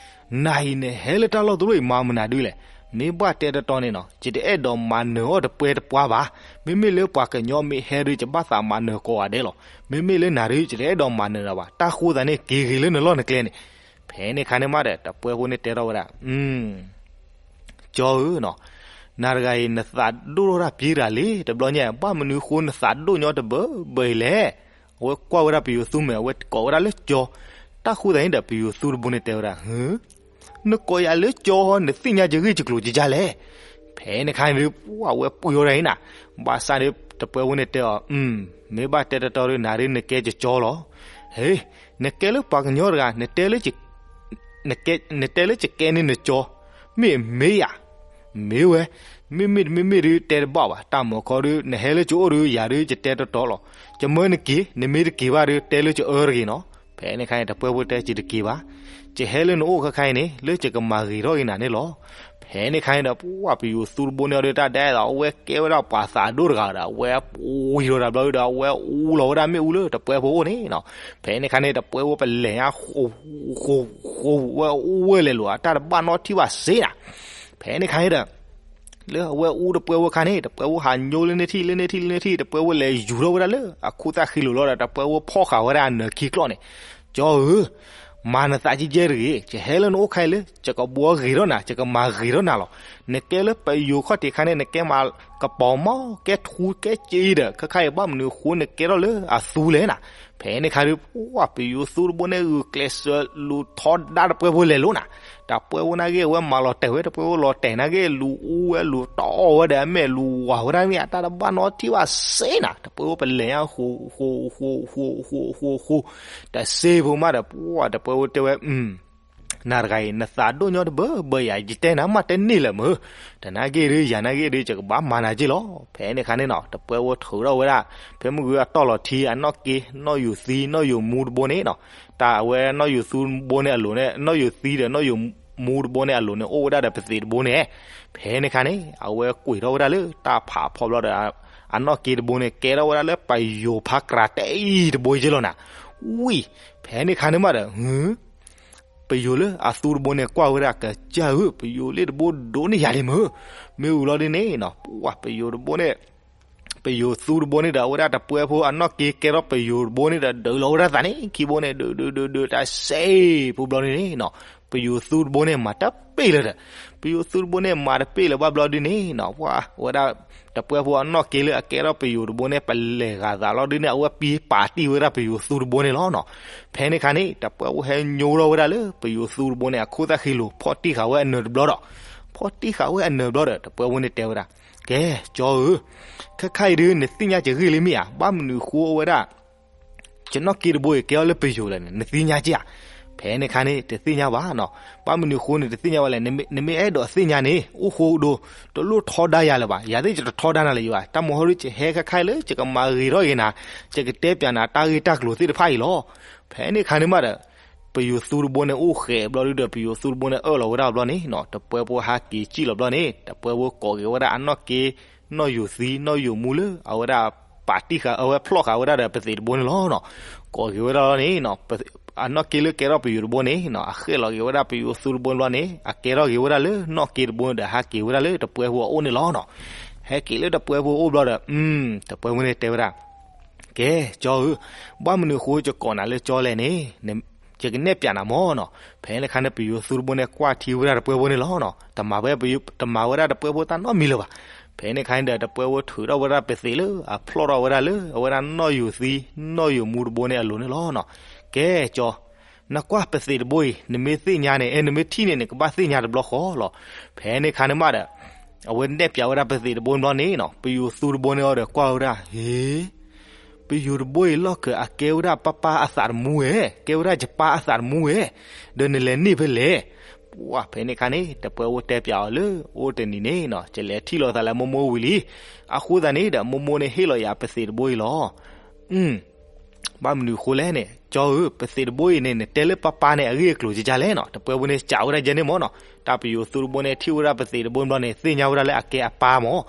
နၤအံၤနဟဲလၢတၢ်လီၢ်တလီၢ်အံၤ မၤမနုၤဒုလဲၣ်. မ့ၢ်ဘၣ်တဲတတီန့ၣ်နီၤ ယတအဲၣ်ဒိးမၤနၢၤအီၣ်တပှဲၤတပှၤဘၣ်. မ့မ့ၢ်လၢပှၤကညီမ့ၢ်ဟဲဒုး ယဘၣ်သးမၤနၢၤကိးဂၤဒဲးလီၤ. မ့မ့ၢ်လၢနၤဒုး ယတအဲၣ်ဒိးမၤနၢၤနၤဘၣ်. တၢ်ဃိသတးန့ၣ် က့ၤဂ့ၤလၢနလီၢ်နကျဲန့ၣ်. ဖဲန့ၣ်ခါန့ၣ်မးဒီး တပှဲၤဖိန့ၣ်တဲထီၣ်ဝဲဒၣ် ကၠီဧၢနီၤ, နၤတဂၤအံၤ နသးဒိၣ်ထီၣ်တၢ်ပျံၤတဂၤလံ တဘျီညါ ဘၣ်မနုၤဃိနသးဒိၣ်ညီတဘၢဘၢအံၤလဲၣ်. အဝဲကွၢ်ဝဲဒၣ်ပယိၤသူမဲာ် အဝဲကိးဝဲဒၣ်လၢကၠီ. တၢ်ဃိသတးန့ၣ်ဒီး ပယိၤသူတဘိန့ၣ်တဲဝဲဒၣ် ဟၢ နကိးယၤလၢကၠီ နသ့ၣ်ညါယဂ့ၢ်ယကျိၤယကလဲၣ်. ဖဲန့ၣ်ခါန့ၣ်ဒုး ပှၢ်ဝဲပှံၤအီၤဒၣ်အံၤနၤ, ဘၣ်ဆၣ်ဒုး တပှဲၤဖိန့ၣ်တဲအီၤ မ့ၢ်ဘၣ်တဲတတီဒုး နၤဒုးနကဲယကၠီလီၤ. ဟ့ နကဲလၢပှၤကညီတဂၤ နတဲလၢယကဲန့ၢ်နကၠီ, မ့ၢ်မ့ၢ်ယၤ, မ့ၢ်ဝဲ, မ့မ့ၢ်တမ့မ့ၢ်ဒုး တဲတဘၣ်ဘၣ်. တၢ်မၤခီဒုး နဟဲလၢယအိၣ်ဒုး ယၤဒုး ယတဲတတီလီၤ. ယမၢနက့ၤ, နမ့ၢ်တက့ၤဘၣ်ဒုး တဲလၢယအၢတဂ့ၤနီၤ. ဖဲန့ၣ်ခါန့ၣ် တပှဲဖိတဲ ယတက့ၤဘၣ်, ယဟဲလၢနအိၣ်ခဲခါအံၤန့ၣ် လၢယကမၤဂ့ၤထီၣ်က့ၤနၤန့ၣ်လီၤ. ဖဲန့ၣ်ခါန့ၣ်ဒီး ပှၢ်ပယိၤသူတဘိန့ၣ်အီၤဒီး တၢ်ဒဲးဒီး အဝဲကဲဝဲဒၣ်ပှၤသးဒိၣ်တဂၤဒီး အဝဲပှ့ၤထီၣ်တၢ်ဘျီဒီး အဝဲအူလီၤဝဲဒၣ်မ့ၣ်အူလၢတပှဲဖိအအိၣ်န့ၣ်နီၤ. ဖဲန့ၣ်ခါန့ၣ် တပှဲဖိပလဲၤညါ ဃိ ဃိ ဃိ ဝဲအိၣ်ဝဲလဲၤလိာ် အတၢ်တဘၣ်နီတထံၣ်ဘၣ်စ့နၤ. ဖဲန့ၣ်ခါန့ၣ်ဒီး လၢအဝဲအူတပှဲဖိအခါန့ၣ် တပှဲဖိဟးညိလၢန့ၢ်ထံၣ် လၢန့ၢ်ထံၣ် လၢန့ၢ်ထံၣ် တပှဲဖိလဲၤယူၤထီၣ်ဝဲဒၣ်လၢအခိၣ်သၣ်ဃံလိၤလီၤဒီး တပှဲဖိဖီၣ်ဃာ်ဝဲဒၣ်အနၢၤခံကျီၢ်န့ၣ်, ကၠီဧၢ, မၤနသးကဲကဲတဂ့ၤ, ယဟဲလၢနအိၣ်ခါအံၤလၢ ယကဘှီဂ့ၤထီၣ်နၤ, ယကမၤဂ့ၤထီၣ်နၤလီၤ. နကဲလၢပယိၤခီၣ်ထံးခါန့ၣ် နကဲမၤကပီၤမီၢ် ကဲထူကဲစ့ဒီး ခဲခါအံၤဘၣ်မနုၤအဃိ နကဲထီၣ်လၢအသူလဲၣ်နၤ. ဖဲန့ၣ်ခါဒီး ပှၢ်ပယိၤသူတဘိန့ၣ် ဂုာ်ကျဲးစၢးလူၤထီဒါတပှဲဖိလဲၤလိာ်နၤ. တပှဲဖိနာ်က့ အဝဲမၤလီၤတဲာ်ဝဲ တပှဲဖိလီၤတဲာ်နာ်က့ လူၤအူဝဲ လူၤတီၢ်ဝဲဒီးအမဲာ် လူၤဝၤဝဲဒၣ်မ့ၢ် အတၢ်တဘၣ်နီတထံၣ်ဘၣ်စ့နၤ. တပှဲဖိပလဲၤညါ ဃိ ဃိ ဃိ ဃိ ဃိ ဃိ ဃိ ဃိ တစ့ဖိမးဒီး ပှၢ်တပှဲဖိတဲဝဲ နၤတဂၤအံၤ နသးဒိၣ်ညီတဘၢဘၢယၤ ယတဲနၤမးတန့ၢ်လၢၤမုၢ်, တနာ်က့ဒီး ယၤနာ်က့ဒီး ယကဘၣ်မၤနၤက့လီၤ. ဖဲန့ၣ်ခါန့ၣ်နီၤ တပှဲဖိထုးထီၣ်ဝဲဒၣ် ဖဲမုၢ်ဂုၤအတီၢ်လီၤထံ အနီၢ်က့ နီၢ်ယိၤသံ နီၢ်ယိၤမူတဘိန့ၣ်နီၤ, တၢ်အဝဲနီၢ်ယိၤသူတဘိန့ၣ်အလိၤန့ၣ် နီၢ်ယိၤသံဒီး နီၢ်ယိၤမူတဘိန့ၣ် အလိၤန့ၣ် အိၣ်ဝဲဒၣ်ဒီးပသံးတဘိန့ၣ်. ဖဲန့ၣ်ခါန့ၣ် အဝဲကွံာ်ထီၣ်ဝဲဒၣ်လၢတၢ်ဖးဖီဘျီဒီး အနီၢ်က့တဘိန့ၣ် ကဲထီၣ်ဝဲဒၣ်လၢပယိၤဖးကြးတအံၤတဘိက့လီၤနၤ. ဝံၤ ဖဲန့ၣ်ခါန့ၣ်မးဒီး ပယိၤလၢအသူတဘိန့ၣ် ကွၢ်ဝဲဒၣ် ကစၢ်ဧၢ, ပယိၤလၢတဘိဒိးန့ၢ်ယၤဒံးမုၢ်, မ့ၢ်ဝံၤလီၤဒ်န့ၣ်နီၤ ပှၢ်ပယိၤတဘိန့ၣ် ပယိၤသူတဘိန့ၣ်ဒီး အဝဲဒၣ်တပှဲဖိအနီၢ်က့ ကဲထီၣ်ပယိၤတဘိန့ၣ်ဒီး ဒုးလီၤဝဲဒၣ်သးန့ၣ် ခံဘိန့ၣ် ဒုးဒုးဒုးဒုး တၢ်စ့ဖိဘျီန့ၣ်နီၤ, ပယိၤသူတဘိန့ၣ်မၤတပ့ၢ်လၢၤဒီး ပယိၤသူတဘိန့ၣ်မၤတပ့ၢ်လၢၤဘၣ်ဘျီဒ်န့ၣ်နီၤ ပှၢ်ဝဲဒၣ် တပှဲဖိအနီၢ်က့လၢအကဲထီၣ်ပယိၤတဘိန့ၣ် ပလဲၤဂၤသးလီၤဒ်န့ၣ် အဝဲပံပာ်တံၢ်ဝဲဒၣ်ပယိၤသူတဘိန့ၣ်လီၤနီၤ. ဖဲန့ၣ်ခါန့ၣ် တပှဲဖိဟဲညိထီၣ်ဝဲဒၣ်လၢပယိၤသူတဘိန့ၣ် အခိၣ်သၣ်ဃံလိၤ ဖီၣ်တံၢ်ဃာ်ဝဲအနၢၤတဘျီဒီး ဖီၣ်တံၢ်ဃာ်ဝဲအနၢၤဘျီဒီး တပှဲဖိန့ၣ်တဲဝဲဒၣ် ကဲ ကၠီဧၢ, ခဲခါအံၤဒုး နသ့ၣ်ညါကဂ့ၢ်လံမ့ၢ်ဧါ, ဘၣ်မနုၤဃိဝဲဒၣ် ယနီၢ်က့တဘိအံၤ ကဲအီၤလၢပယိၤလဲၣ်န့ၣ် နသ့ၣ်ညါက့ဧါ. ဖဲန့ၣ်ခါန့ၣ် တသ့ၣ်ညါဘၣ်နီၤ. ဘၣ်မနုၤဃိန့ၣ် တသ့ၣ်ညါဘၣ်လဲၣ်, နမ့ၢ်အဲၣ်ဒိးသ့ၣ်ညါန့ၣ် အိၣ်ဃိဒိ တလိၣ်ထီဒါယၤလၢၤဘၣ်. ယၤသ့ၣ်ယတထီဒါနၤလၢၤဘၣ်. တၢ်မဟီဒုး ယဟဲခဲခါအံၤလၢ ယကမၤဂ့ၤထီၣ်က့ၤနၤ, ယကတဲပၠးနၤတၢ်ဂ့ၢ်တၢ်ကျိၤသ့ၣ်တဖၣ်အံၤလီၤ. ဖဲန့ၣ်ခါန့ၣ်မးဒီး ပယိၤသူတဘိန့ၣ် အိၣ်ဃဲးဘျီဒုဒီး ပယိၤသူတဘိန့ၣ် အၢၣ်လီၤဝဲဒၣ်ဘျီန့ၣ်နီၤ, တပှဲဖိဟးက့ၤစံၣ်လီၤဘျီန့ၣ် တပှဲဖိကိးက့ၤဝဲဒၣ်အနီၢ်က့ နီၢ်ယိၤသံ နီၢ်ယိၤမူလၢ အဝဲဒၣ်ပာ်တံၢ်ဃာ် အဝဲဖျီၣ်ဃာ်ဝဲဒၣ်ဒီးပသံးတဘိန့ၣ်လီၤနီၤ. ကိးက့ၤဝဲဒၣ်လီၤန့ၣ် အနီၢ်က့လၢကဲထီၣ်ပယိၤတဘိန့ၣ်နီၤ အဃဲၣ်လီၤက့ၤဝဲဒၣ်ပယိၤသူတဘိန့ၣ်ဘျီန့ၣ် အကဲထီၣ်က့ၤဝဲဒၣ်လၢနီၢ်က့တဘိန့ၣ်ဒီး ဟဲက့ၤဝဲဒၣ်လၢတပှဲဖိအအိၣ်န့ၣ်လီၤနီၤ. ဟဲက့ၤလၢတပှဲဖိအအိၣ်ဘျီဒီး တပှဲဖိန့ၣ်တဲဝဲဒၣ် ကဲ ကၠီဧၢ, ဘၣ်မနုၤအဃိယကိးနၤလၢကၠီလဲၣ်န့ၣ် ယကနဲၣ်ပၠးနၤမၢ်နီၤ. ဖဲန့ၣ်ခါန့ၣ် ပယိၤသူတဘိန့ၣ် ကွၢ်ထံဝဲဒၣ်တပှဲဖိန့ၣ်လီၤနီၤ. တမၤဝဲ တမၤဝဲဒၣ်တပှဲဖိတၢ်နီတမံၤလၢၤဘၣ်. ဖဲန့ၣ်ခါန့ၣ်ဒီး တပှဲဖိထုးထီၣ်ဝဲဒၣ်ပသံးလၢ အဖျီၣ်ထီၣ်ဝဲဒၣ်လၢ အဝဲဒၣ်နီၢ်ယိၤသံ နီၢ်ယိၤမူတဘိန့ၣ်အလိၤန့ၣ်လီၤနီၤ. ကဲ ကၠီ နကွၢ်ပသံးတဘိအံၤ နမ့ၢ်သ့ၣ်ညါန့ၣ် အဲ နမ့ၢ်ထံၣ်န့ၣ် နကဘၣ်သ့ၣ်ညါတဘျီဃီလီၤ. ဖဲန့ၣ်ခါန့ၣ်မးဒီး အဝဲနဲၣ်ပၠးဝဲဒၣ်ပသံးတဘိန့ၣ်ဘျီန့ၣ်နီၤ ပယိၤသူတဘိန့ၣ်အီၤဒီးကွၢ်ဝဲဒၣ် ဟ့ ပယိၤတဘိအံၤလီၢ်ခံ အကဲဝဲဒၣ်ပၢ်ပၢ်အသးတမူဧဲ, ကဲဝဲဒၣ်ယပၢ်အသးတမူဧဲ, ဒီးနလဲၤန့ၢ်ဖဲလဲၣ်. ပှၢ်ဖဲန့ၣ်ခါန့ၣ် တပှဲဖိတဲပၠးအီၤလၢ အိၣ်တနံၤန့ၣ်နီၤ ယလဲၤထံၣ်လိာ်သးလၢမိၢ်မိၢ်ဝံၤလံ. အဃိသတးန့ၣ်ဒီး မိၢ်မိၢ်န့ၣ်ဟ့ၣ်လီၤယၤပသံးတဘိအံၤလီၤ. ဘၣ်မနုၤအဃိလဲၣ်န့ၣ် ကၠီဧၢ, ပသံးတဘိအံၤန့ၣ် နတဲလၢပၢ်ပၢ်န့ၣ် အဂ့ၢ်အကျိၤကကလဲၣ်နီၤ. တပှဲဖိန့ၣ်စံးဝဲဒၣ်ယဲန့ၣ်မၢ်နီၤ. တၢ်ပယိၤသူတဘိန့ၣ် ထံၣ်ဝဲဒၣ်ပသံးတဘိန့ၣ်ဘျီန့ၣ် သ့ၣ်ညါဝဲဒၣ်လၢအကဲအပၢ်မၢ်.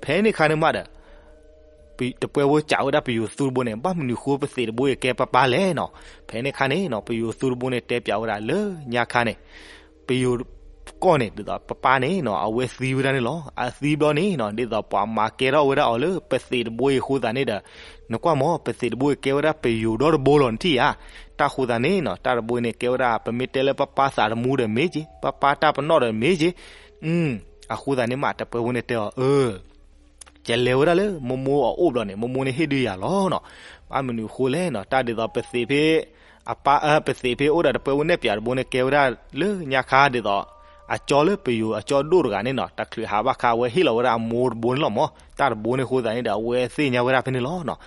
ဖဲန့ၣ်ခါန့ၣ်မးဒီး တပှဲဖိစံးဝဲဒၣ်ပယိၤသူတဘိန့ၣ် ဘၣ်မနုၤဃိပသံးတဘိအံၤကဲပၢ်ပၢ်လဲၣ်နီၤ. ဖဲန့ၣ်ခါန့ၣ်နီၤ ပယိၤသူတဘိန့ၣ် တဲပၠးဝဲဒၣ်လၢညါခါန့ၣ် ပယိၤကီၢ်န့ၣ် ဒ်သိးပၢ်ပၢ်န့ၣ်နီၤ အဝဲသံဝဲဒၣ်န့ၣ်လီၤ. အသံဘျီန့ၣ်နီၤ ဒ်သိးပှၤမၤကဲထီၣ်ဝဲဒၣ်အီၤလၢ ပသံးတဘိအံၤအဃိသတးန့ၣ်ဒီး နကွၢ်မၢ် ပသံးတဘိအံၤကဲဝဲဒၣ်ပယိၤဒီတဘိလီၤ နထံၣ်ဧါ. တၢ်ဃိသတးန့ၣ်နီၤ တၢ်တဘိအံၤန့ၣ် ကဲဝဲဒၣ် ပမ့ၢ်တဲလၢပၢ်ပၢ်သးတမူဒီးမ့ၢ်က့ၤ, ပၢ်ပၢ်တၢ်ပနီၣ်ဒီးမ့ၢ်က့ၤ. အဃိသတးန့ၣ်မး တပှဲဖိန့ၣ်တဲအီၤ အၢ ယလဲၤဝဲဒၣ်လၢမိၢ်မိၢ်အအိၣ်ဘျီန့ၣ် မိၢ်မိၢ်န့ၣ်ဟ့ၣ်ဒုးယၤလီၤနီၤ. ဘၣ်မနုၤအဃိလဲၣ်နီၤ တၢ်ဒ်သိးပသံးဖဲ အပၢ် ပသံးဖဲအိၣ်ဒီးတပှဲဖိနဲၣ်ပၠးတဘိန့ၣ် ကဲဝဲဒၣ်လၢညါခါဒ်သိး အကၠီလၢပယိၤအကၠီဒိၣ်တဂၤန့ၣ်နီၤ တချုးဟးဘၣ်ခါ အဝဲဟ့ၣ်လီၤဝဲဒၣ်အမိၢ်တဘိန့ၣ်လီၤမၢ်. တၢ်တဘိန့ၣ်အဃိသတးန့ၣ်ဒီး အဝဲသ့ၣ်ညါဝဲဒၣ်ဖဲန့ၣ်လီၤနီၤ.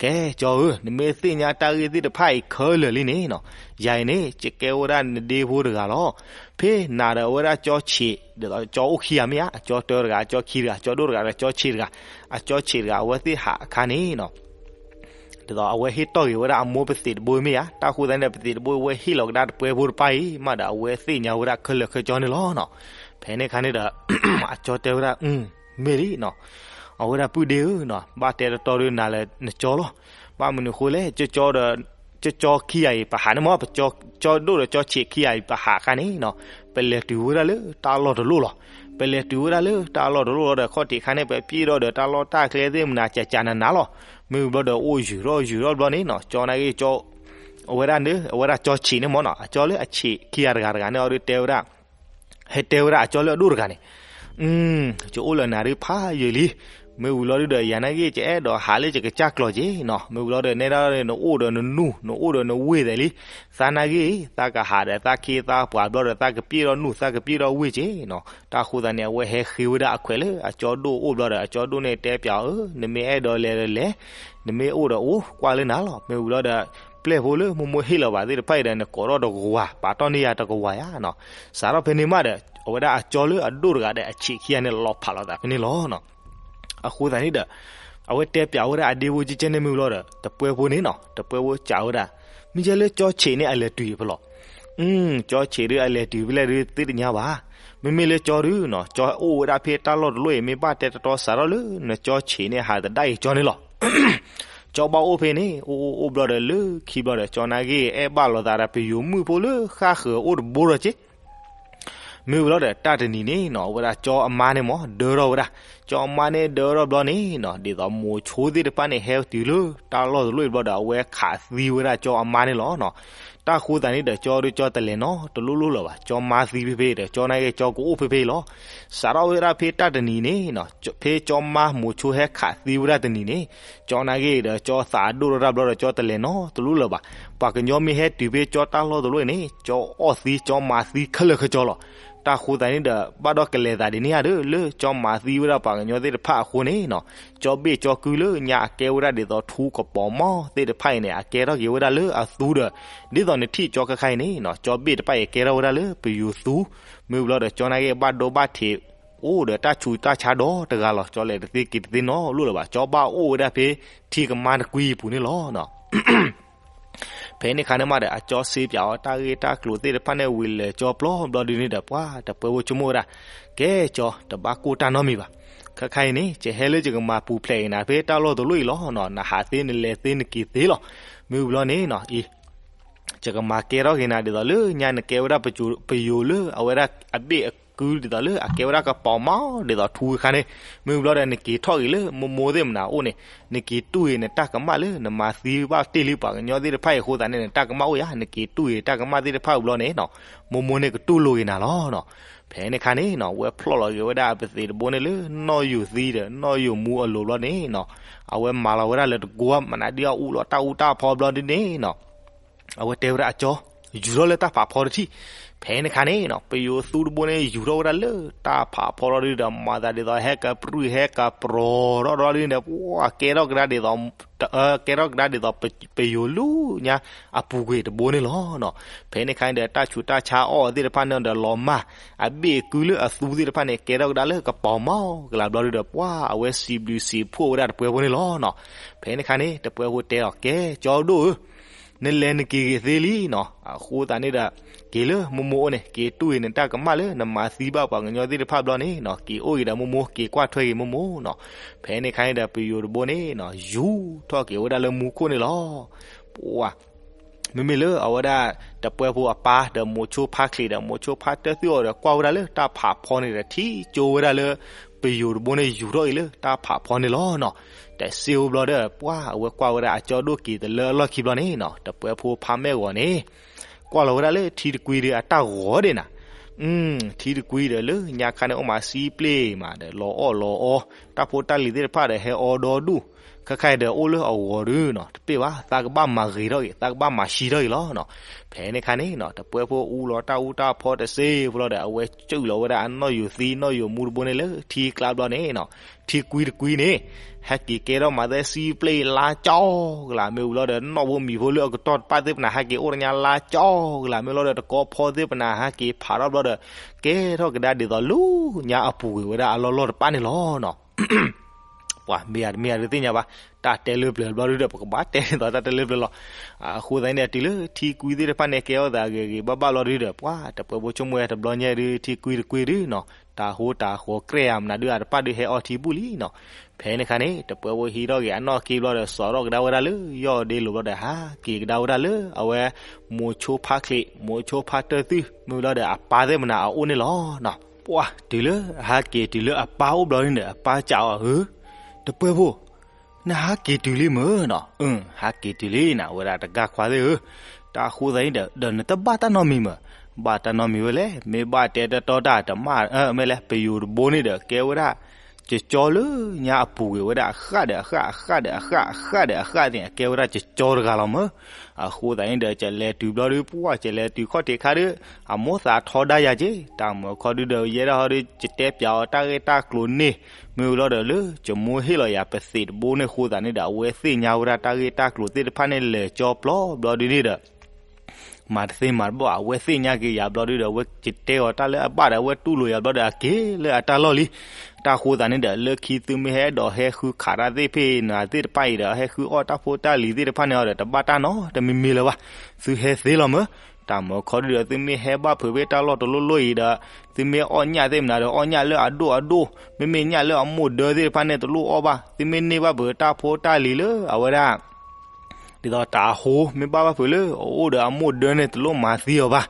ကဲ ကၠီဧၢ, နမ့ၢ်သ့ၣ်ညါတၢ်ဂ့ၢ်သ့ၣ်တဖၣ်အံၤခဲလၢာ်လံန့ၣ်နီၤ ယၤအံၤန့ၣ် ယကဲဝဲဒၣ်နဒ့ဖိတဂၤလီၤ. ဖဲနၤဒီးအဝဲဒၣ်ကၠီဆံး ဒ်သိးကၠီအိၣ်ခံဂၤမ့ၢ်ဧါ, အကၠီတၢတဂၤ အကၠီခံတဂၤ အကၠီဒိၣ်တဂၤဒီးကၠီဆံးတဂၤ, အကၠီဆံးတဂၤ အဝဲသ့ၣ်ဟးအခါန့ၣ်နီၤ ဒ်သိးအဝဲဟ့ၣ်တီၢ်က့ၤဝဲဒၣ်အမိၢ်ပသံးတဘိမ့ၢ်ဧါ, တၢ်ဃိသတးန့ၣ်ဒီး ပသံးတဘိဝဲဟ့ၣ်လီၤကဒါတပှဲဖိတဖၣ်အံၤမးဒီး အဝဲသ့ၣ်ညါဝဲဒၣ်ခဲလၢာ်ခဲဆ့န့ၣ်လီၤနီၤ. ဖဲန့ၣ်အခါန့ၣ်ဒီး အကၠီတဲဝဲဒၣ်, မ့ၢ်လံနီၤ, အဝဲဒၣ်ပုၢ်ဒ့ဧၢနီၤ, ဘၣ်တဲတတီဒီးနၤလၢနကၠီလီၤ. ဘၣ်မနုၤဃိလဲၣ်, ကၠီဒီး ကၠီခံဂၤအံၤ ပဟးန့ၣ်မ့ၢ် ပကၠီဒိၣ်ဒီးကၠီဆံးခံဂၤအံၤ ပဟးအခါန့ၣ်နီၤ, ပလဲၤတုၤဝဲဒၣ်လၢတၢ်လီၢ်တလီၢ်လီၤ. ပလဲၤတုၤဝဲဒၣ်လၢတၢ်လီၢ်တလီၢ်လီၤဒီး ခီၣ်ထံးအခါန့ၣ် ပပျဲၢ်ဒီးတၢ်လီၢ်တၢ်ကျဲသ့ၣ်မနၤ ကကနနၤလီၤ. မ့ၢ်ဝံၤဘျီဒီးအိၣ်ယူၤထီၣ်ယူၤထီၣ်ဘျီန့ၣ်နီၤ, ကၠီနာ်က့ ကၠီ အဝဲဒၣ်န့ၣ် အဝဲဒၣ်ကၠီဆံးန့ၣ်မ့ၢ်နီၤ, အကၠီလၢအဆံးခံဂၤတဂၤတဂၤန့ၣ် အီၤဒုးတဲဝဲဒၣ် ဟဲတဲဝဲဒၣ်အကၠီလၢအဒိၣ်တဂၤန့ၣ်, ယအိၣ်လၢနၤဒုးဖးယံာ်လံ. မ့ၢ်ဝံၤလီၤဒုးဒီး ယၤနာ်က့ ယအဲၣ်ဒိးဟးလၢယကစၢ်ကျိာ်က့နီၤ. မ့ၢ်ဝံၤလီၤဒီး နဲဒၣ်န့ၣ် နအိၣ်ဒီးနနူၢ် နအိၣ်ဒီးနဝ့ၢ်သဲးလံ. သးနာ်က့ သးကဟးဒီးသးခ့သးပှၤဘျီဒီး သးကပျဲၢ်ထီၣ်နူၢ် သးကပျဲၢ်ထီၣ်ဝ့ၢ်က့နီၤ. တၢ်ဃိသတးန့ၣ် အဝဲဟဲဃ့ဝဲဒၣ်အခွဲးလၢအကၠီဒိၣ်အိၣ်ဘျီဒီး အကၠီဒိၣ်န့ၣ်တဲပၠးအီၤ, နမ့ၢ်အဲၣ်ဒိးလဲၤဒီးလဲၤ, နမ့ၢ်အိၣ်ဒီးအိၣ် ကွၢ်လၢနၤလီၤ. မ့ၢ်ဝံၤလီၤဒီး ပျဲၢ်ဖိလၢမိၢ်မိၢ်ဟ့ၣ်လီၤဘၣ်သ့ၣ်တဖၣ်အံၤဒီး နကိးထီၣ်တကဝၤ ပာ်တီၢ်န့ၢ်ယၤတကဝၤယါနီၤ. စးထီၣ်ဖဲန့ၣ်မးဒီး အဝဲဒၣ်အကၠီလၢအဒိၣ်တဂၤဒီးအဆံးခံဂၤန့ၣ် လီၤဖးလိာ်သးဖဲန့ၣ်လီၤနီၤ. အဃိသတးန့ၣ်ဒီး အဝဲတဲပၠးဝဲဒၣ်အဒ့ဖိကဲကဲန့ၣ် မ့ၢ်ဝံၤလီၤဒီး တပှဲဖိန့ၣ်နီၤ, တပှဲဖိစံးဝဲဒၣ်, မ့ၢ်ယဲလၢကၠီဆံးန့ၣ် အလဲၤတုၤဖဲလဲၣ်. ကၠီဆံးဒုးအလဲၤတုၤဖဲလဲၣ်ဒုးသ့ၣ်တညါဘၣ်. မ့မ့ၢ်လၢကၠီဒုးနီၤ, ကၠီအိၣ်ဝဲဒၣ်ဖဲတၢ်လီၢ်တလီၢ်အံၤ မ့ၢ်ဘၣ်တဲတတီ စးထီၣ်လၢနကၠီဆံးန့ၣ် ဟးသဒၣ်အံၤကၠီန့ၣ်လီၤ. ကၠီဘၣ်အိၣ်ဖဲန့ၣ် အိၣ်အိၣ်အိၣ်ဘျီဒီး လၢခံဘျီဒီး ကၠီနာ်က့ အဲၣ်ဘၣ်လိာ်သးဒီးပယိၤမုၣ်ဖိလၢဃၣ်ဃၢၤအိၣ်တဘိဒီးက့ မ့ၢ်ဝံၤလီၤဒီး တၢ်တနံၤန့ၣ်နီၤ, အဝဲဒၣ်ကၠီအမါန့ၣ်မ့ၢ် ဒၢထီၣ်ဝဲဒၣ်, ကၠီအမါန့ၣ်ဒၢထီၣ်ဘျီန့ၣ်နီၤ, ဒ်သိးမိၤဆိသ့ၣ်တဖၣ်န့ၣ် ဟဲတုၤလၢတၢ်လီၢ်တလီၢ်အံၤဘျီဒီး အဝဲခးသံဝဲဒၣ်ကၠီအမါန့ၣ်လီၤနီၤ. တၢ်ဃိသတးန့ၣ်ဒီး ကၠီဒုးကၠီတလဲၤနီတလီၢ်လီၢ်လၢၤဘၣ်, ကၠီမါသံဖဲဖဲဒီး ကၠီနာ်က့ ကၠီကအိၣ်ဖဲဖဲလီၤ. စးထီၣ်ဝဲဒၣ်ဖဲတၢ်တနံၤန့ၣ်နီၤ, ဖဲကၠီမါမိၤဆိဟဲခးသံဝဲဒၣ်တနံၤန့ၣ်, ကၠီနာ်က့ဒီး ကၠီသးဒိၣ်ထီၣ်တၢ်ဘျီဒီး ကၠီတလဲၤနီတလီၢ်လၢၤဘၣ်. ပှၤကညီမ့ၢ်ဟဲတုၤဖဲကၠီတၢ်လီၢ်တလီၢ်န့ၣ် ကၠီအီၣ်သံ ကၠီမၤသံခဲလၢာ်ခဲဆ့လီၤ. တၢ်ဃိသတးန့ၣ်ဒီး ဘၣ်ဒီးကလဲၤသးဒ်န့ၣ်ဧါဒီး လၢကၠီမၤသံဝဲဒၣ်ပှၤကညီသ့ၣ်တဖၣ်အဃိန့ၣ်နီၤ, ကၠီဘ့ၣ်ကၠီကုလၢညါအကဲဝဲဒၣ်ဒ်သိးထူကပီၤမီသ့ၣ်တဖၣ်အံၤန့ၣ် အကဲထီၣ်က့ၤဝဲဒၣ်လၢအသူဒီး ဒ်သိးနထံၣ်ကၠီခါခါအံၤန့ၣ်နီၤ, ကၠီဘ့ၣ်တဖၣ်အံၤကဲထီၣ်ဝဲဒၣ်လၢပယိၤသူ, မ့ၢ်ဝံၤလီၤဒီး ကၠီနာ်က့ဘၣ်ဒိဘၣ်ထံး အိၣ်ဒီးတၢ်ဆူးတၢ်ဆါဒီတဂၤလီၤ. ကၠီလဲၤတသ့က့ၤတသ့နီတလီၢ်လၢၤဘၣ်, ကၠီဘၣ်အိၣ်ဝဲဒၣ်ဖဲထံကမါတကွံအပူၤန့ၣ်လီၤ. ဖဲန့ၣ်အခါန့ၣ်မးဒီး အကၠီစ့ပၠးအီၤတၢ်ဂ့ၢ်တၢ်ကျိၤသ့ၣ်တဖၣ်န့ၣ် ဝံၤလဲၤကၠီပျီဘျီဒုန့ၣ်ဒီး ပှၤတပှဲၤဖိဆိကမိၣ်ဝဲဒၣ်, ကဲကၠီ တဘၣ်ကိၢ်တၢ်နီတမံၤဘၣ်. ခါခါအံၤန့ၣ် ယဟဲလၢယကမၤပူၤဖျဲးက့ၤနၤဖဲတၢ်လီၢ်တလီၢ်အံၤလီၤနီၤ, နဟးသ့နလဲၤသ့နက့ၤသ့လီၤ. မ့ၢ်ဝံၤဘျီန့ၣ်နီၤ အံၤ ယကမၤကဲထီၣ်က့ၤနၤဒ်သိးလၢညါ နကဲဝဲဒၣ်ပယိၤလၢအဝဲဒၣ်အဘ့ၣ်အကုဒ်သိးလၢအကဲဝဲဒၣ်ကပီၤမီ ဒ်သိးထူအခါန့ၣ်, မ့ၢ်ဝံၤဘျီဒီး နက့ၤထီၣ်က့ၤလၢမိၢ်မိၢ်သ့ၣ်မနၤအအိၣ်န့ၣ်, နက့ၤတူၢ်က့ၤနတၢ်ကမၣ်လၢနမၤသံဘၣ်တ့ၢ်လံပှၤကညီသ့ၣ်တဖၣ်အံၤအဃိသတးန့ၣ် နတၢ်ကမၣ်အိၣ်ယါ, နက့ၤတူၢ်က့ၤတၢ်ကမၣ်သ့ၣ်တဖၣ်ဝံၤဘျီန့ၣ်နီၤ, မိၢ်မိၢ်န့ၣ်ကတူၢ်လိာ်က့ၤနၤလီၤနီၤ. ဖဲန့ၣ်အခါန့ၣ်နီၤ ဝဲဖျီၣ်လီၤက့ၤဝဲဒၣ်အပသံးတဘိန့ၣ်လၢနီၢ်ယိၤသံဒီး နီၢ်ယိၤမူအလိၤဘျီန့ၣ်နီၤ, အဝဲမၤလီၤဝဲဒၣ်လၢတကိး မနုၤဒ်အအူလီၤတၢ်အူတၢ်ဖီဘျီဒ်န့ၣ်နီၤ အဝဲတဲဝဲဒၣ်အကၠီ, ယူၤထီၣ်လၢတၢ်ဖးဖီတထံၣ်. ဖဲန့ၣ်အခါန့ၣ်နီၤ ပယိၤသူတဘိန့ၣ် ယူၤထီၣ်ဝဲဒၣ်လၢတၢ်ဖးဖီလီၤဒုဒီး မၤသးဒ်သိးဟဲကပြုၢ်ဟဲကပြီၤထီၣ်ဒီးဒ်န့ၣ် ပှၤကဲထီၣ်ကဒါဒ်သိး ကဲထီၣ်ကဒါဒ်သိးပယိၤလၢညါအပူၤကွံာ်တဘိန့ၣ်လီၤနီၤ. ဖဲန့ၣ်အခါန့ၣ်ဒီး တၢ်ဆူးတၢ်ဆါအီၣ်သ့ၣ်တဖၣ်န့ၣ်ဒီး လီၤမၢ် အဘ့ၣ်အကုလၢအသူသ့ၣ်တဖၣ်န့ၣ် ကဲထီၣ်ကဒါလၢကပီၤမီကလၤဘျီဒုဒီး ပှၤအဝဲစံးဘျုးစံးဖှိၣ်ဝဲဒၣ်တပှဲၤဖိန့ၣ်လီၤနီၤ. ဖဲန့ၣ်အခါန့ၣ် တပှဲၤဖိတဲအီၤ ကဲ ကၠီဒိၣ်ဧၢ, နလဲၤနက့ၤဂ့ၤသ့လံနီၤ. အဃိသတးန့ၣ်ဒီး က့ၤလၢမိၢ်မိၢ်အိၣ်န့ၣ် က့ၤတူၢ်ဂ့ၤနတၢ်ကမၣ်လၢနမၤသံဘၣ်ပှၤကညီသ့ၣ်တဖၣ်ဘျီန့ၣ်နီၤ, က့ၤအိၣ်ဂ့ၤဒီးမိၢ်မိၢ် က့ၤကွၢ်ထွဲဂ့ၤမိၢ်မိၢ်နီၤ. ဖဲန့ၣ်အခါန့ၣ်ဒီး ပယိၤတဘိန့ၣ်နီၤ ယူၤထီၣ်က့ၤဝဲဒၣ်လၢမူခိၣ်န့ၣ်လီၤ. ပှၤ မ့မ့ၢ်လၢအဝဲဒၣ် တပှဲၤဖိအပၢ်ဒီးမိၤဆိဖါချံးဒီး မိၤဆိဖါတၢၢ်သွံၣ်အီၤဒီး ကွၢ်ဝဲဒၣ်လၢတၢ်ဖးဖီန့ၣ်ဒီး ထံၣ်ကၠိဝဲဒၣ်လၢ ပယိၤတဘိန့ၣ် ယူၤထီၣ်အံၤလၢတၢ်ဖးဖီန့ၣ်လီၤနီၤ. တစ့အိၣ်ဘျီဒီး ပှၤအဝဲကွၢ်ဝဲဒၣ်အကၠီဒိၣ်က့ၤတလၢအလီၢ်ခံဘျီန့ၣ်နီၤ တပှဲၤဖိဖါမဲာ်ဂီၤန့ၣ် ကွၢ်လီၤဝဲဒၣ်လၢထံတကွံဒီးအတၢ်ဂီၤဒၣ်နၤ ထံတကွံဒီးလၢညါခါန့ၣ် အိၣ်မးစံပျ့ၤမးဒီး လီၤအီၣ်လီၤအီ တၢ်ဖိတၢ်လံၤသ့ၣ်တဖၣ်ဒီး ဟဲအီဒီဒူၣ် ခဲခါအံၤဒီးအိၣ်လၢအဂီၤဒုနီၤ တပ့ၢ်ဘၣ် သးကဘၣ်မၤဂ့ၤထီၣ်ဂ့ၤ သးကဘၣ်မၤဆံးထီၣ်ဂ့ၤလီၤနီၤ. ဖဲန့ၣ်ခါန့ၣ်နီၤ တပှဲၤဖိအူလီၤတၢ်အူတၢ်ဖီတစ့ဖိလီၤဒီး အဝဲစုၣ်လီၤဝဲဒၣ်အနီၢ်ယိၤသံ နီၢ်ယိၤမူတဘိန့ၣ် လၢထံကျါဘျီန့ၣ်နီၤ ထံကွံတကွံန့ၣ် ဟဲက့ၤကဲထီၣ်မၤသဲစံပျ့ၤလါကၠီကလး မ့ၢ်ဝံၤလီၤဒီး နီၣ်ဖိမံၤဖိလၢအကတီၢ်တပၣ်သ့ၣ်ပနၤ ဟဲက့ၤအိၣ်တညါလါကၠီကလး မ့ၢ်လီၤဒီး တကီဖီသ့ၣ်ပနၤ ဟဲက့ၤဖးထီၣ်ဘျီဒီး ကဲထီၣ်ကဒါဒ်သိးလၢညါအပူၤကွံာ်ဝဲဒၣ်အလီၢ်လီၢ်တပၣ်န့ၣ်လီၤနီၤ. ပှၤမ့ၢ်ဧါတမ့ၢ်ဧါဒုးသ့ၣ်ညါဘၣ်, တၢ်တဲလၢပျၢၤဘျီဒုဒီး ပကဘၣ်တဲဒ်သိးတၢ်တဲလၢပျၢၤလီၤ. အဃိသတးန့ၣ်ဒီး တုၤလၢထံကွံသ့ၣ်တဖၣ်န့ၣ် ကဲထီၣ်သးဂ့ၤဂ့ၤဘၣ်ဘၣ်ဘျီဒုဒီး ပှၤတပှဲဖိဆိကမိၣ်ဝဲတဘျီညါဒုး ထံကွံတကွံဒုနီၤ, တၢ်ဟိတၢ်ဃီကြဲၢ်ဧါမနုၤဒုး အတပၣ်ဒုးဟဲအီထံဘူၣ်လံနီၤ. ဖဲန့ၣ်အခါန့ၣ် တပှဲဖိဟံးထီၣ်က့ၤအနီၢ်က့ဘျီဒီး စိာ်ထီၣ်ကဒါဝဲဒၣ်လၢယီၢ်ဒ့လိၤဘျီဒီး ဟးက့ၤကဒါဝဲဒၣ်လၢအဝဲ မိၤဆိဖါချံး မိၤဆိဖါတၢၢ်သွံၣ် မ့ၢ်ဘျီဒီးအပၢ်သ့ၣ်မနုၤအအိၣ်န့ၣ်လီၤနီၤ. ပှၤတုၤလၢအဟးက့ၤတုၤလၢအပၢ်အိၣ်ဘျီဒုန့ၣ်ဒီး အပၢ်စံးအီၤဧၢ, တပှဲဖိ နဟးက့ၤတုၤလံမ့ၢ်နီၤ. အၢ ဟးက့ၤတုၤလံနီၤ ဝဲဒၣ်တဂၤခွါသ့ၣ်ဧၢ, တၢ်ဃိသတးန့ၣ်ဒီး ဒီးနတဘၣ်တၢ်နီတမံၤမ့ၢ်, ဘၣ်တၢ်နီတမံၤဝဲလဲၣ်, မ့ၢ်ဘၣ်တဲတတီတၢ်တမၣ် မ့ၢ်လဲၣ် ပယိၤတဘိန့ၣ်ဒီး ကဲဝဲဒၣ် ကကၠီလၢညါအပူၤကွံာ်ဝဲဒၣ်အဃၣ်ဒီးအဃၣ် အဃၣ်ဒီးအဃၣ် အဃၣ်ဒီးအဃၣ်သ့ၣ် ကဲဝဲဒၣ်ကကၠီတဂၤလီၤမ့ၢ်. အဃိသတးန့ၣ်ဒီး ကလဲၤတုၤဘျီဒုး ပှၢ်ကလဲၤတုၤခီၣ်ထံးခါဒုး အမိၢ်သးထီဒါယၤက့ၤ, တၢ်မၢခီဒုဒီး ယဲဒၣ်ဟီဒုး ကတဲပၠးအီၤတၢ်ဂ့ၢ်တၢ်ကျိၤန့ၣ်, မ့ၢ်ဝံၤလီၤဒီးလၢ ကမိၢ်ဟ့ၣ်လီၤယၤပသံးတဘိန့ၣ်အဃိသတးန့ၣ်ဒီး အဝဲသ့ၣ်ညါဝဲဒၣ်တၢ်ဂ့ၢ်တၢ်ကျိၤသ့ၣ်တဖၣ်န့ၣ် လဲၤကၠီပျီဘျီဒုန့ၣ်ဒီး မၤတသ့မၤတဘၣ် အဝဲသ့ၣ်ညါက့ၤယၤဘျီဒုဒီး အဝဲကတဲအီၤတၢ်လၢအဘၣ်ဒီး အဝဲတူၢ်လိာ်ယၤဘျီဒီး အက့ၤလၢအတၢ်လီၢ်လံ. တၢ်ဃိသတးန့ၣ်ဒီး လၢခံသုမ့ၢ်ဟဲဒိးဟဲဃုခးတၢ်သ့ၣ်ဖ့ၣ်နၤသ့ၣ်တဖၣ်အံၤဒီး ဟဲဃုအီၣ်တၢ်ဖိတၢ်လံၤသ့ၣ်တဖၣ်န့ၣ်အီၤဒီး တဘၣ်တၢ်နီတမံၤမံၤလၢၤဘၣ်, သုဟဲသ့လီၤမ့ၢ်. တၢ်မၢခီဒုဒီး သုမ့ၢ်ဟဲဘၣ်ဖုးဖဲတၢ်လီၢ်တလိၣ်လိၣ်အံၤဒီး သုမ့ၢ်အီၣ်ညၣ်သ့ၣ်မနုၤဒီး အီၣ်ညၣ်လၢအဒိၣ်အဒိၣ်, မ့မ့ၢ်ညၣ်လၢအမိၢ်ဒၢသ့ၣ်တဖၣ်န့ၣ် တလိၣ်အီၣ်ဘၣ်, သုမ့ၢ်န့ၢ်ဘၣ်ဖုးတၢ်ဖိတၢ်လံၤလၢအဝဲဒၣ် ဒ်သိးတၢ်အဃိ မ့ၢ်ဘၣ်ဘၣ်ဖုးလၢအအိၣ်ဒီးအမိၢ်ဒၢန့ၣ် တလိၣ်မၤသံအီၤဘၣ်.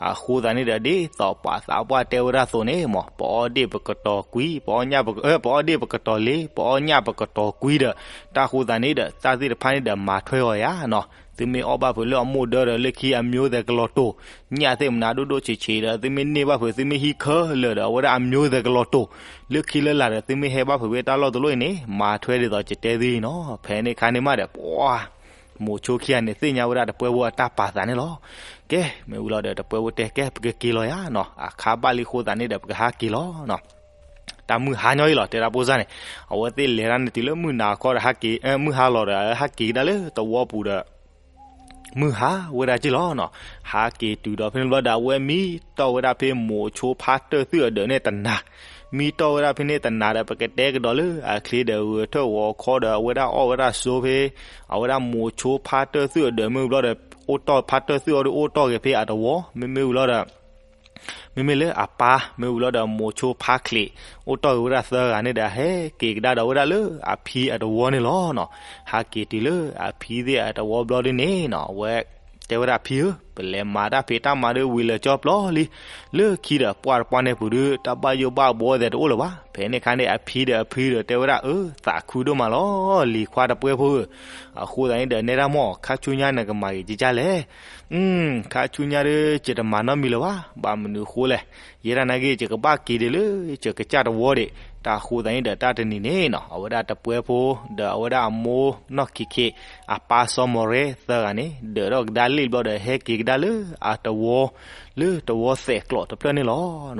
အဃိသတးန့ၣ်ဒီး ဒ်သိးပှၤသးပှၢ်တဲဝဲဒၣ်အသိးန့ၣ်မ့ၢ် ပအီၣ်ဒ့ၣ်ပကတီၤကွံ, ပအီၣ်ညၣ်ပက, ပအီၣ်ဒ့ၣ်ပကတီၤလ့, ပအီၣ်ညၣ်ပကတီၤကွံဒီး တၢ်ဃိသတးန့ၣ်ဒီး တၢ်သ့ၣ်တဖၣ်န့ၣ်ဒီး မၤထွဲအီၤယၤနီၤ. သုမ့ၢ်အီၣ်ဘၣ်ဖုးလၢအမိၢ်ဒၢဒီး လၢခံအမျိုးသဲကလီၤတိၤ, ညၣ်သ့ၣ်မနုၤဒိၣ်ဒိၣ်ဆံးဆံးဒီး သုမ့ၢ်န့ၢ်ဘၣ်ဖုး သုမ့ၢ်ဟံးခဲလၢာ်ဒီး အဝဲဒၣ်အမျိုးသဲကလီၤတိၤ, လၢခံလၢလာ်ဒီး သုမ့ၢ်ဟဲဘၣ်ဖုးဖဲတၢ်လီၢ်တလိၣ်အံၤန့ၣ် မၤထွဲဒ်သိးကတဲသုအံၤနီၤ. ဖဲန့ၣ်အခါန့ၣ်မးဒီး ပှၤ မိၤဆိခံဂၤန့ၣ် သ့ၣ်ညါဝဲဒၣ်တပှဲဖိအတၢ်ပာ်သးန့ၣ်လီၤ. ကဲ, မ့ၢ်ဝံၤလီၤဒီး တပှဲဖိတဲ ကဲ ပကက့ၤလီၤယၤနီၤ, အခါဘၣ်လံအဃိသတးန့ၣ်ဒီး ပကဟးက့ၤလီၤနီၤ. တၢ်မုၢ်ဟါညီအံၤလီၤ တဲဒၣ်ဖိစၢ်န့ၣ်, အဝဲသ့ၣ်လဲၤတၢ်န့ၣ်တုၤလၢမုၢ်နၤခီဒီး ဟဲက့ၤ, မုၢ်ဟါလီၤဒီး ဟဲက့ၤကဒါလၢသဝီပူၤဒီး မုၢ်ဟါဝဲဒၣ်က့ၤလီၤနီၤ. ဟးက့ၤတုၤဒီးဖဲန့ၣ်ဘျီဒီး အဝဲမံတီၢ်ဝဲဒၣ်ဖဲမိၤဆိဖါတၢၢ်သွံၣ်အဒၢးန့ၣ်တနၤ, မံတီၢ်ဝဲဒၣ်ဖဲန့ၣ်တနၤဒီး ပကတဲကဒီးလၢအချ့ဒီး ဂဲၤထၢၣ်ဂီၤခီဒီး အဝဲဒၣ်အီၣ်ဝဲဒၣ်ဆိဖဲ အဝဲဒၣ်မိၤဆိဖါတၢၢ်သွံၣ်အဒၢးမ့ၢ်ဝံၤဘျီဒီး အိၣ်တီၢ်ဖါတၢၢ်သွံၣ်အီၤဒီး အိၣ်တီၢ်ဂ့ၤဖဲအတဝီ မ့မ့ၢ်ဝံၤလီၤဒီး မ့မ့ၢ်လၢအပၢ် မ့ၢ်ဝံၤလီၤဒီး မိၤဆိဖါချံး အိၣ်တီၢ်ဂ့ၤဝဲဒၣ်သၢဂၤန့ၣ်ဒီး ဟဲက့ၤကဒါဒီးဝဲဒၣ်လၢအဖံအတဝီန့ၣ်လီၤနီၤ. ဟးက့ၤတုၤလၢအဖံသ့ၣ်အတဝီဘျီဒုန့ၣ်နီၤ အဝဲ တဲဝဲဒၣ်အဖံဧၢ, ပလဲၤမၤတၢ်ဖံးတၢ်မၤဒီးဝံၤလၢာ်ကၠီပျီလံ. လၢခံဒီးပှၢ်တပှၢ်န့ၣ်ပူၤဒီး တၢ်ဘၣ်ယိၣ်ဘၣ်ဘှီသဲးတအိၣ်လၢၤဘၣ်. ဖဲန့ၣ်အခါန့ၣ် အဖံဒီးအဖုဒီးတဲဝဲဒၣ်အၢ သးခုဒိၣ်မးလီၤ လံၤခွါတပှဲဖိဧၢ, အဃိသတးန့ၣ်ဒီး နဲဒၣ်မီၢ် ခါဆူညါနကမၤဂ့ၤကကၢ်လဲၣ်. ခါဆူညါဒီး ယတမၤနီတမံၤလၢၤဘၣ်. ဘၣ်မနုၤအဃိလဲၣ်. ယဲဒၣ်နာ်က့ ယကဘၣ်က့ၤဒံးလၢယကစၢ်တဝီဒံး. တၢ်ဃိသတးန့ၣ်ဒီး တၢ်တနံၤန့ၣ်နီၤ အဝဲဒၣ်တပှဲဖိ ဒီးအဝဲဒၣ်အမိၢ်နီၢ်ခံးခံး အပၢ်စီၤမီၢ်ရဲသၢဂၤန့ၣ် ဒၢးထီၣ်ကဒါလ့ၣ်ဘျီဒီး ဟဲက့ၤကဒါလၢအတဝီ လၢတဝီသဲးကျိးတဖျၢၣ်န့ၣ်လီၤ.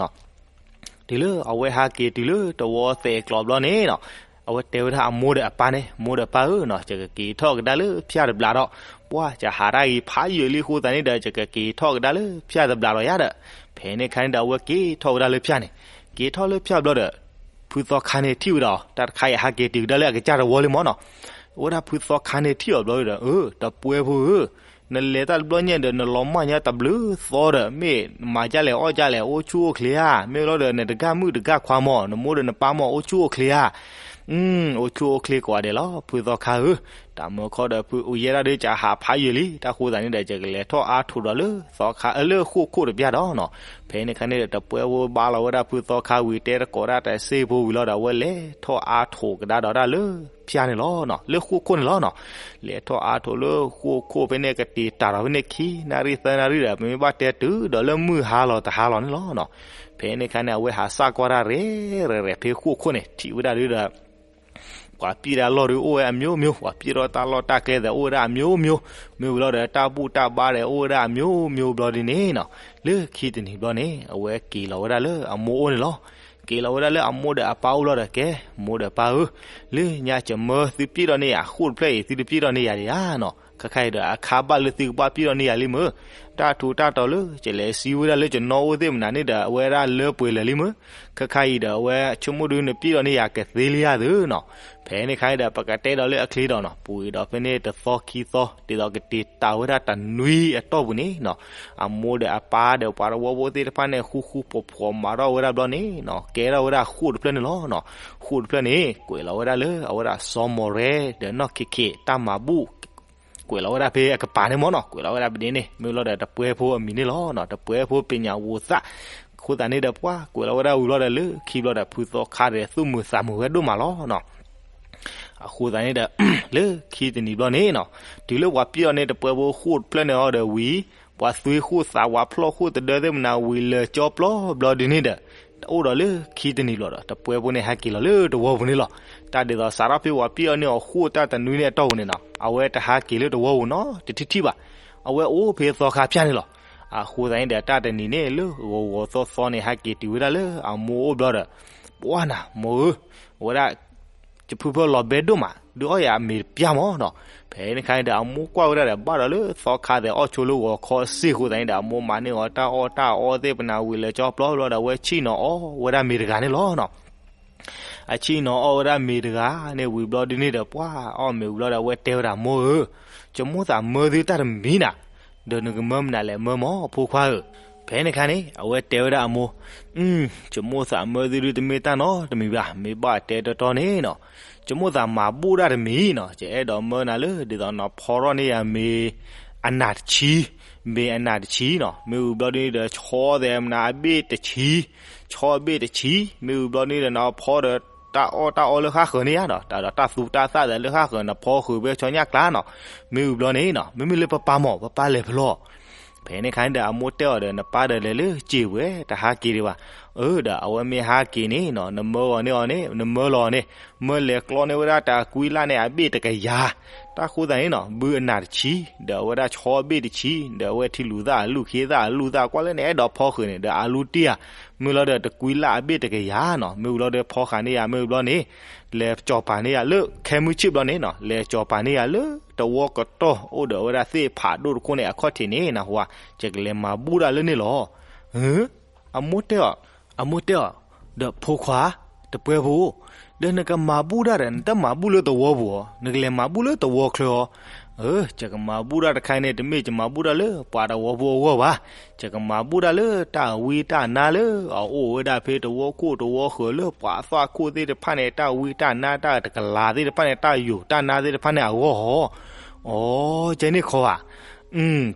တုၤလၢအဝဲဟးက့ၤတုၤလၢတဝီသဲးကျိးဘျီန့ၣ်နီၤ အဝဲတဲဝဲဒၣ်အမိၢ်ဒီးအပၢ်န့ၣ်, မိၢ်ဒီးပၢ်ဧၢနီၤ, ယကက့ၤထီၣ်ကဒါလၢဖၠၣ်တဘျးဒီး, ပှၢ် ယဟးတၢ်ဂ့ၤဖးယံာ်လံအဃိသတးန့ၣ်ဒီး ယကက့ၤထီၣ်ကဒါလၢဖၠၣ်တဘျးဒီးယၤဒီး, ဖဲန့ၣ်အခါန့ၣ်ဒီး အဝဲက့ၤထီၣ်ဝဲဒၣ်လၢဖၠၣ်န့ၣ်, က့ၤထီၣ်လၢဖၠၣ်ဘျီဒီး ဖုသီခါန့ၣ်ထံၣ်ဝဲဒၣ်အီၤ, တၢ်တခါအံၤဟးက့ၤတုၤကဒါလၢအကစၢ်တဝီလံမီၢ်နီၤ, အဝဲဒၣ်ဖုသီခါန့ၣ်ထံၣ်အီၤဘျီဒီး အၢ တပှဲဖိဧၢ နလဲၤတၢ်တဘျီညါဒီး နလီၤမၢ်ညါတဘျုးသီဒီး မ့ၢ်မၤဒ်လဲၣ်အီၣ်ဒ်လဲၣ် အိၣ်ဆူၣ်အိၣ်ချ့ဧါ, မ့ၢ်လီၤဒီး နတဂၤမုၣ်တဂၤခွါမီၢ် နမိၢ်ဒီးနပၢ်မီၢ် အိၣ်ဆူၣ်အိၣ်ချ့ဧါ, အိၣ်ဆူၣ်အိၣ်ချ့ကိးဂၤဒဲးလီၤ ဖုသီခါဧၢ, တၢ်မၢခီဒီး ဖုအိၣ်ယဲဒၣ်ဒီး ကဟးဖးယံာ်လံ တၢ်ဃိသတးန့ၣ်ဒီး ယကလဲၤထီၣ်အါထိးဒီးလၢသီခါ လၢဃိၣ်ခိၣ်တပျၢ်ဒီးနီၤ, ဖဲန့ၣ်အခါန့ၣ်ဒီး တပှဲဖိဘါလီၤဝဲဒၣ်ဖုသီခါဝံၤ တဲတကိးဒၣ်တစ့ဖိဝံၤလီၤဒီး အဝဲလဲၤထီၣ်အါထိးကဒါဒီးဒၣ်လၢ ဖၠၣ်န့ၣ်လီၤနီၤ, လၢဃိၣ်ခိၣ်န့ၣ်လီၤနီၤ, လဲၤထီၣ်အါထိးလၢဃိၣ်ခိၣ်ဖဲန့ၣ် ကတ့ၤတၢ်ဒီးဖဲန့ၣ် ခံနၣ်ရံၣ်သၢနၣ်ရံၣ်ဒီး ပမ့ၢ်ဘၣ်တဲတုၤဒီးလၢမုၢ်ဟါလီၤတဟါလီၤန့ၣ်လီၤနီၤ, ဖဲန့ၣ်အခါန့ၣ် အဝဲဟးစၢ်ကွၢ်တၢ်ရဲၣ်ရဲၣ်ရဲၣ်ဖဲဃိၣ်ခိၣ်န့ၣ် ထံၣ်ဝဲဒၣ်ဒုဒီး ပှၤပျဲၢ်တၢ်လီၢ်ဒုအိၣ်ဝဲအမျိုးမျိုး, ပှၤပျဲၢ်ထီၣ်တၢ်လီၢ်တၢ်ကျဲသ့ၣ်အိၣ်ဝဲဒၣ်အမျိုးမျိုး, မ့ၢ်ဝံၤလီၤဒီး တၢ်ဘူၣ်တၢ်ဘါဒီးအိၣ်ဝဲဒၣ်အမျိုးမျိုးဘျီဒ်န့ၣ်နီၤ, လၢခံတနံၤဘျီန့ၣ် အဝဲက့ၤလီၤဝဲဒၣ်လၢအမိၢ်အိၣ်န့ၣ်လီၤ, က့ၤလီၤဝဲဒၣ်လၢအမိၢ်ဒီးအပၢ်အိၣ်လီၤဒီး ကဲ မိၢ်ဒီးပၢ်ဧၢ, လၢညါကမၢသုပျဲၢ်ထီၣ်န့ၢ်ယၤ ဃိၣ်တဖျၢၣ်အံၤ သုတပျဲၢ်ထီၣ်န့ၢ်ယၤဒံးဧါနီၤ, ခဲခါအံၤဒီး အခါဘၣ်လၢသုကဘၣ်ပျံၢ်ထီၣ်န့ၢ်ယၤလံမ့ၢ်, တၢ်ထူးတၢ်တီၤလၢ ကလဲၤစံးဝဲဒၣ်လၢကနီၢ်အိၣ်သ့ၣ်မနုၤန့ၣ်ဒီး အဝဲဒၣ်လၢပှဲၤလၢာ်လံမ့ၢ်, ခဲခါအံၤဒီး အဝဲဆိကမိၣ်ဒုးနပျံၢ်ထီၣ်န့ၢ်ယၤကသ့လံဧါသုနီၤ. ဖဲန့ၣ်ခါအံၤဒီး ပကတဲဒီးလၢအချ့ဒီးနီၤ, ပူၤဒီးဖဲန့ၣ်တသီခံသီ ဒ်သိးကတ့ၤတၢ်ဝဲဒၣ်တနွံအတီၢ်ပူၤန့ၣ်နီၤ, အမိၢ်ဒီးအပၢ်ဒီးပှၤတဝီဖိသ့ၣ်တဖၣ်န့ၣ် ဃူဃူဖိးဖိးမၤထီၣ်ဝဲဒၣ်ဘျီန့ၣ်နီၤ, ကဲထီၣ်ဝဲဒၣ်ဃိာ်တဖျၢၣ်န့ၣ်လီၤနီၤ. ဃိာ်တဖျၢၣ်န့ၣ် ကွဲးလီၤဝဲဒၣ်လၢအဝဲဒၣ်စီၤမိၤရဲဒီးနီၢ်ခ့ခ့တၢ်မၤဘူၣ် ကွဲးလီၤဝဲဒၣ်ဖဲအကပၤန့ၣ်မ့ၢ်နီၤ, ကွဲးလီၤဝဲဒၣ်ပဒ့န့ၣ် မ့ၢ်လီၤဒီးတပှဲဖိအမံၤန့ၣ်လီၤနီၤ, တပှဲဖိပညးဝိသၣ်. အဃိသတးန့ၣ်ဒီးပှၤကွဲးလီၤဝဲဒၣ်ဝံၤလီၤဒီး လၢခံဘျီဒီးဖုသီခါဒီးသူၣ်မုာ်သးမုာ်ဝဲဒိၣ်မးလီၤနီၤ. အဃိသတးန့ၣ်ဒီး လၢခံတနံၤဘျီန့ၣ်နီၤ, တုၤလၢပှၤပျံၢ်အီၤန့ၣ် တပှဲဖိဃိာ်တဖျၢၣ်န့ၣ်အီၤဒီးဝံၤ, ပှၤသွံဃိာ်သးဝးဖျီၣ်ဃိာ်တဒၢသ့ၣ်မနုၤဝံၤလၢာ်ကၠီပျီဘျီဒုန့ၣ်ဒီး အိၣ်ဒီးလၢခံတနံၤဘျီဒီး တပှဲဖိန့ၣ်ဟဲက့ၤလီၤလၢတဝီပူၤန့ၣ်လီၤ. တၢ်ဒ်သိးစးထီၣ်ဖဲပှၤပျံၢ်အီၤန့ၢ်အီၤဃိာ်တၢ်တနွံန့ၣ်အတီၢ်ပူၤန့ၣ်နီၤ, အဝဲတဟးက့ၤလၢတဝီပူၤနီတထံၣ်ထံၣ်ဘၣ်. အဝဲအိၣ်ဖဲသီခါဖၠၣ်န့ၣ်လီၤ. အဃိသတးန့ၣ်ဒီး တၢ်တနံၤန့ၣ်လၢဂီၤဂီၤသီသီန့ၣ် ဟဲက့ၤတုၤဝဲဒၣ်လၢအမိၢ်အိၣ်ဘျီဒီး ပှၤနၤမိၢ်ဧၢ, အဝဲဒၣ် ယဖုဖၢလီၤဘဲဒိၣ်မး ဒုးအီၣ်ယၤအမ့ၤတပျၢ်မးနီၤ. ဖဲန့ၣ်ခါန့ၣ်ဒီး အမိၢ်ကွၢ်ဝဲဒၣ်ဒီး ဘၣ်ဒီးလၢသီခါသဲးအီၣ်ဆိလၢဂီၤခီစ့ၢ်အဃိသတးန့ၣ်ဒီး အမိၢ်မၤန့ၢ်အီၤတၢ်အီၣ်တၢ်အီသ့ၣ်ပနၢ်ဝံၤလၢာ်ကၠီပျီဘျီဒီး အဝဲဆံၣ်နီၤအီၣ်ဝဲဒၣ်မ့ၤတဂၤန့ၣ်လီၤနီၤ. အဆံၣ်နီၤအီၣ်ဝဲဒၣ်မ့ၤတဂၤန့ၣ်ဝံၤဘျီဒုန့ၣ်ဒီး ပှၤအီၣ်မ့ၤဝံၤဘျီဒီး အဝဲတဲဝဲဒၣ် မိၢ်ဧၢ, ယမိၣ်သးမၢသုတၢ်တမံၤနၤ, ဒီးနကမၢမနုၤလဲၣ်မၢမး ဖိခွါဧၢ. ဖဲန့ၣ်ခါန့ၣ် အဝဲတဲဝဲဒၣ်အမိၢ်, ယမိၣ်သးမၢသုဒုတမ့ၢ်တၢ်နီတမံၤဘၣ်, မ့ၢ်ဘၣ်တဲတီတီန့ၣ်နီၤ, ယမိၣ်သးမၤဘူၣ်တၢ်တမံၤနီၤ, ယအဲၣ်ဒိးမၢနၤလၢ ဒ်သိးနဖီထီၣ်န့ၢ်ယၤမ့ၤအနၢ်တဆံ, မ့ၤအနၢ်တဆံနီၤ, မ့ၢ်ဝံၤဘျီဒုန့ၣ်ဒီး ဆီသဲးမနုၤအဘ့ၣ်တဆံ, ဆီအဘ့ၣ်တဆံ, မ့ၢ်ဝံၤဘျီဒုန့ၣ်ဒီး နဖီဒီးတၢ်အီၣ်တၢ်အီလၢဃၣ်ဃၢၤန့ၣ်ဧါနီၤ, တၢ်ဒီးတၢ်သူတၢ်သၣ်သဲးလၢဃၣ်ဃၢၤ နဖီဃုာ်ဖဲဆီညၣ်ကျါနီၤ, မ့ၢ်ဝံၤဘျီန့ၣ်နီၤ, မ့မ့ၢ်လၢပပၢ်မး ပပၢ်လဲၤဖဲလဲၣ်. ဖဲန့ၣ်ခါန့ၣ်ဒီး အမိၢ်တဲအီၤဒီး နပၢ်ဒီးလဲၤလၢစ့ၢ်ဝဲ တဟးက့ၤဒံးဘၣ်. အၢ ဒီးအဝဲမ့ၢ်ဟးက့ၤန့ၣ်နီၤ နမၢအီၤန့ၢ်အီၤန့ၣ် နမၢလီၤအီၤန့ၣ် မၢလဲၤကျီန့ၢ်ဝဲဒၣ်တၢ်ကွံလၢ်န့ၣ် အဘ့ၣ်တကယၤ, တၢ်ဃိသတးန့ၣ်နီၤ ဘုအနၢ်တဆံ, ဒီးအဝဲဒၣ်ဆီအဘ့ၣ်တဆံ, ဒီးအဝဲထံလူၤသၣ်အလူၢ် ခ့သၣ်အလူၢ်သၣ် ကွၢ်လၢနအဲၣ်ဒိးဖီဃုာ်န့ၣ် ဒီးအလူတ့ၢ်ဧါ, မ့ၢ်လီၤဒီးတကွံလၢ်အဘ့ၣ်တကယၤနီၤ, မ့ၢ်ဝံၤလီၤဒီးဖီဃာ်န့ၢ်ယၤ မ့ၢ်ဝံၤဘျီန့ၣ် လဲၤကၠီၤပာ်န့ၢ်ယၤလၢ ခဲမုၢ်ဆ့ၣ်ဘျီန့ၣ်နီၤ လဲၤကၠီၤပာ်န့ၢ်ယၤလၢတဝီကတီၢ် အိၣ်ဒီးအဝဲဒၣ်သ့ၣ်ဖးဒိၣ်တခိၣ်န့ၣ် အခီၣ်ထံးန့ၣ် နၢ်ဟူဧါ, ယကလဲၤမၤဘူၣ်တၢ်လၢန့ၣ်လီၤ. အမိၢ်တဲအီၤ, အမိၢ်တဲအီၤ, ဒီးဖိခွါ, တပှဲဖိ, ဒီးနကမၤဘူၣ်တၢ်ဒီး နတမၤဘူၣ်လၢတဝီပူၤအီၤ, နကလဲၤမၤဘူၣ်လၢတဝီချၢအီၤ. အၢ ယကမၤဘူၣ်တၢ်တခါန့ၣ် တမ့ၢ်ယမၤဘူၣ်တၢ်လၢပှၤတဝီဖိအဂီၢ်ဘၣ်, ယကမၤဘူၣ်တၢ်လၢတၢ်ဝံတၢ်နါလၢအအိၣ်ဝဲဒၣ်ဖဲတဝီခိၣ်တဝီဃၢၤလၢပှၤအသွၣ်ခိၣ်သ့ၣ်တဖၣ်န့ၣ် တၢ်ဝံတၢ်နါတၢ်တကလၤသ့ၣ်တဖၣ်န့ၣ် တၢ်ယိာ်တၢ်နါသ့ၣ်တဖၣ်န့ၣ်အဂီၢ်ဟီ. အီ ကဲန့ၣ်ခီဧါ.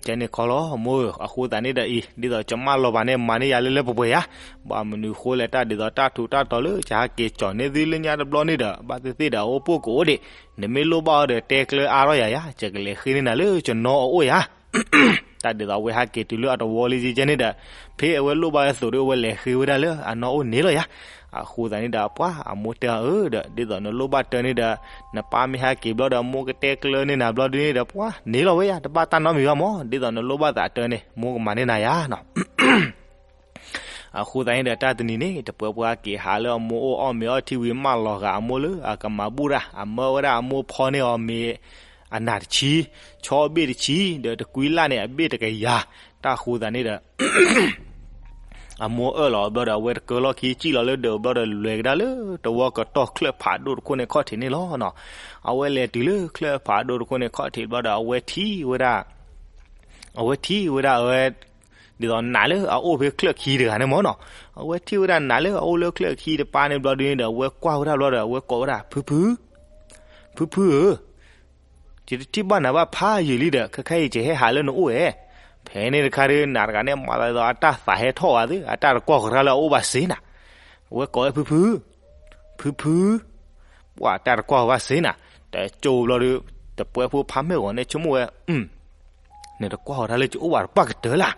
ကဲန့ၣ်ခီလီၤ မိၢ်ဧၢ, အဃိသတးန့ၣ်ဒီးအံၤ ဒ်သိးယမၢလီၤဘၣ်န့ၣ် မၤန့ၢ်ယၤလၢလၢပှဲၤပှဲၤယၤ, ဘၣ်မနုၤဃိလဲၣ် တၢ်ဒ်သိးတၢ်ထူးတၢ်တီၤလၢ ယဟးက့ၤကၠီၤန့ၢ်သုလၢညါတဘျီန့ၣ်ဒီး ဘၣ်သ့ၣ်သ့ၣ်ဒီးအအိၣ်ပိၢ်ကအိၣ်ဒံး, နမ့ၢ်လိၣ်ဘၣ်အီၤဒီးတဲကျၢၤအါထီၣ်ယၤယၤ, ယကလဲၤဃ့န့ၢ်နၤလၢယနီၤအအိၣ်ယၤ. တၢ်ဒ်သိးအဝဲဟးက့ၤတုၤလၢအတဝီလံကဲန့ၣ်ဒီး ဖဲအဝဲလိၣ်ဘၣ်အသိးဒီး အဝဲလဲၤဃ့ဝဲဒၣ်လၢအနီၤအိၣ်န့ၣ်လီၤယၤ. အဃိသတးန့ၣ်ဒီး ပှၤအမိၢ်တဲအီၤ အၢ ဒီး ဒ်သိးနလိၣ်ဘၣ်တၢ်န့ၣ်ဒီး နပၢ်မ့ၢ်ဟဲက့ၤဘျီဒီး မိၢ်ကတဲကျၢၤန့ၢ်နၤဘျီဒုန့ၣ်ဒီး ပှၤန့ၣ်လီၤဝဲယၤ တဘၣ်တၢ်နီတမံၤဘၣ်မး, ဒ်သိးနလိၣ်ဘၣ်သးတၢ်န့ၣ် မိၢ်ကမၤန့ၢ်နၤယၤနီၤ. အဃိသတးန့ၣ်ဒီး တၢ်တနံၤန့ၣ် တပှဲၤပှၤက့ၤဟးလၢအမိၢ်အိၣ်အီၣ်မ့ၤအီထံဝံၤ မၢလီၤဂာ်အမိၢ်လၢအကမၤဘူၣ်တၢ်, အမၢဝဲဒၣ်အမိၢ်ဖီန့ၢ်အီၤမ့ၤအနၢ်တဆံ, ဆီအဘ့ၣ်တဆံ, ဒီးတကွံလၢ်န့ၣ် အဘ့ၣ်တကယၤ, တၢ်ဃိသတးန့ၣ်ဒီး အမိၢ်အၢၣ်လီၤအဘျီဒီး အဝဲတကၢလီၢ်ခံ စံၣ်လီၤလၢဒၢးအဘျီဒီး လဲၤကဒါလၢတဝီကတီၢ်ချၢၣ်ဖးဒိၣ်တခိၣ်န့ၣ်ခီၣ်ထံးန့ၣ်လီၤနီၤ. အဝဲလဲၤတုၤလၢချၢၣ်ဖးဒိၣ်တခိၣ်န့ၣ်ခီၣ်ထံးဘျီဒီး အဝဲထံၣ်ဝဲဒၣ် အဝဲ ဒ်သိးနးလၢအအိၣ်ဖဲချၢၣ်ခံတဂၤန့ၣ်မးနီၤ. အဝဲထံၣ်ဝဲဒၣ်နးလၢအအိၣ်လၢချၢၣ်ခံတပၤန့ၣ်ဘျီဒုန့ၣ်ဒီး အဝဲကွၢ်ဝဲဒၣ်ဘျီဒီး အဝဲကိးဝဲဒၣ် ဖုဖု, ဖုဖုဧၢ, ယတထံၣ်ဘၣ်နၤဘၣ်ဖးယံာ်လံဒီး ခဲခါအံၤယဟဲဟးလၢနအိၣ်ဧါ. ဖဲန့ၣ်တခါဒီး နးတဂၤန့ၣ်မၤသးဒ်သိးအတၢ်သးဟဲထီၣ်ဝဲသ့ၣ် အတၢ်တကွၢ်ဃီၤတၢ်လၢအအိၣ်ဘၣ်စ့နၤ. အဝဲကိးဝဲ ဖုဖု, ဖုဖု, ပှၤတၢ်တကွၢ်ဃီၤဘၣ်စ့နၤ. တကၠိဘျီဒီး တပှဲဖိဖးမ့ၢ်ဂီၤန့ၣ် ဆိကမိၣ်ဝဲ နတကွၢ်ဃီၤတၢ်လၢယအိၣ်ဘၣ်တပၣ်ကတၢၢ်လၢ်.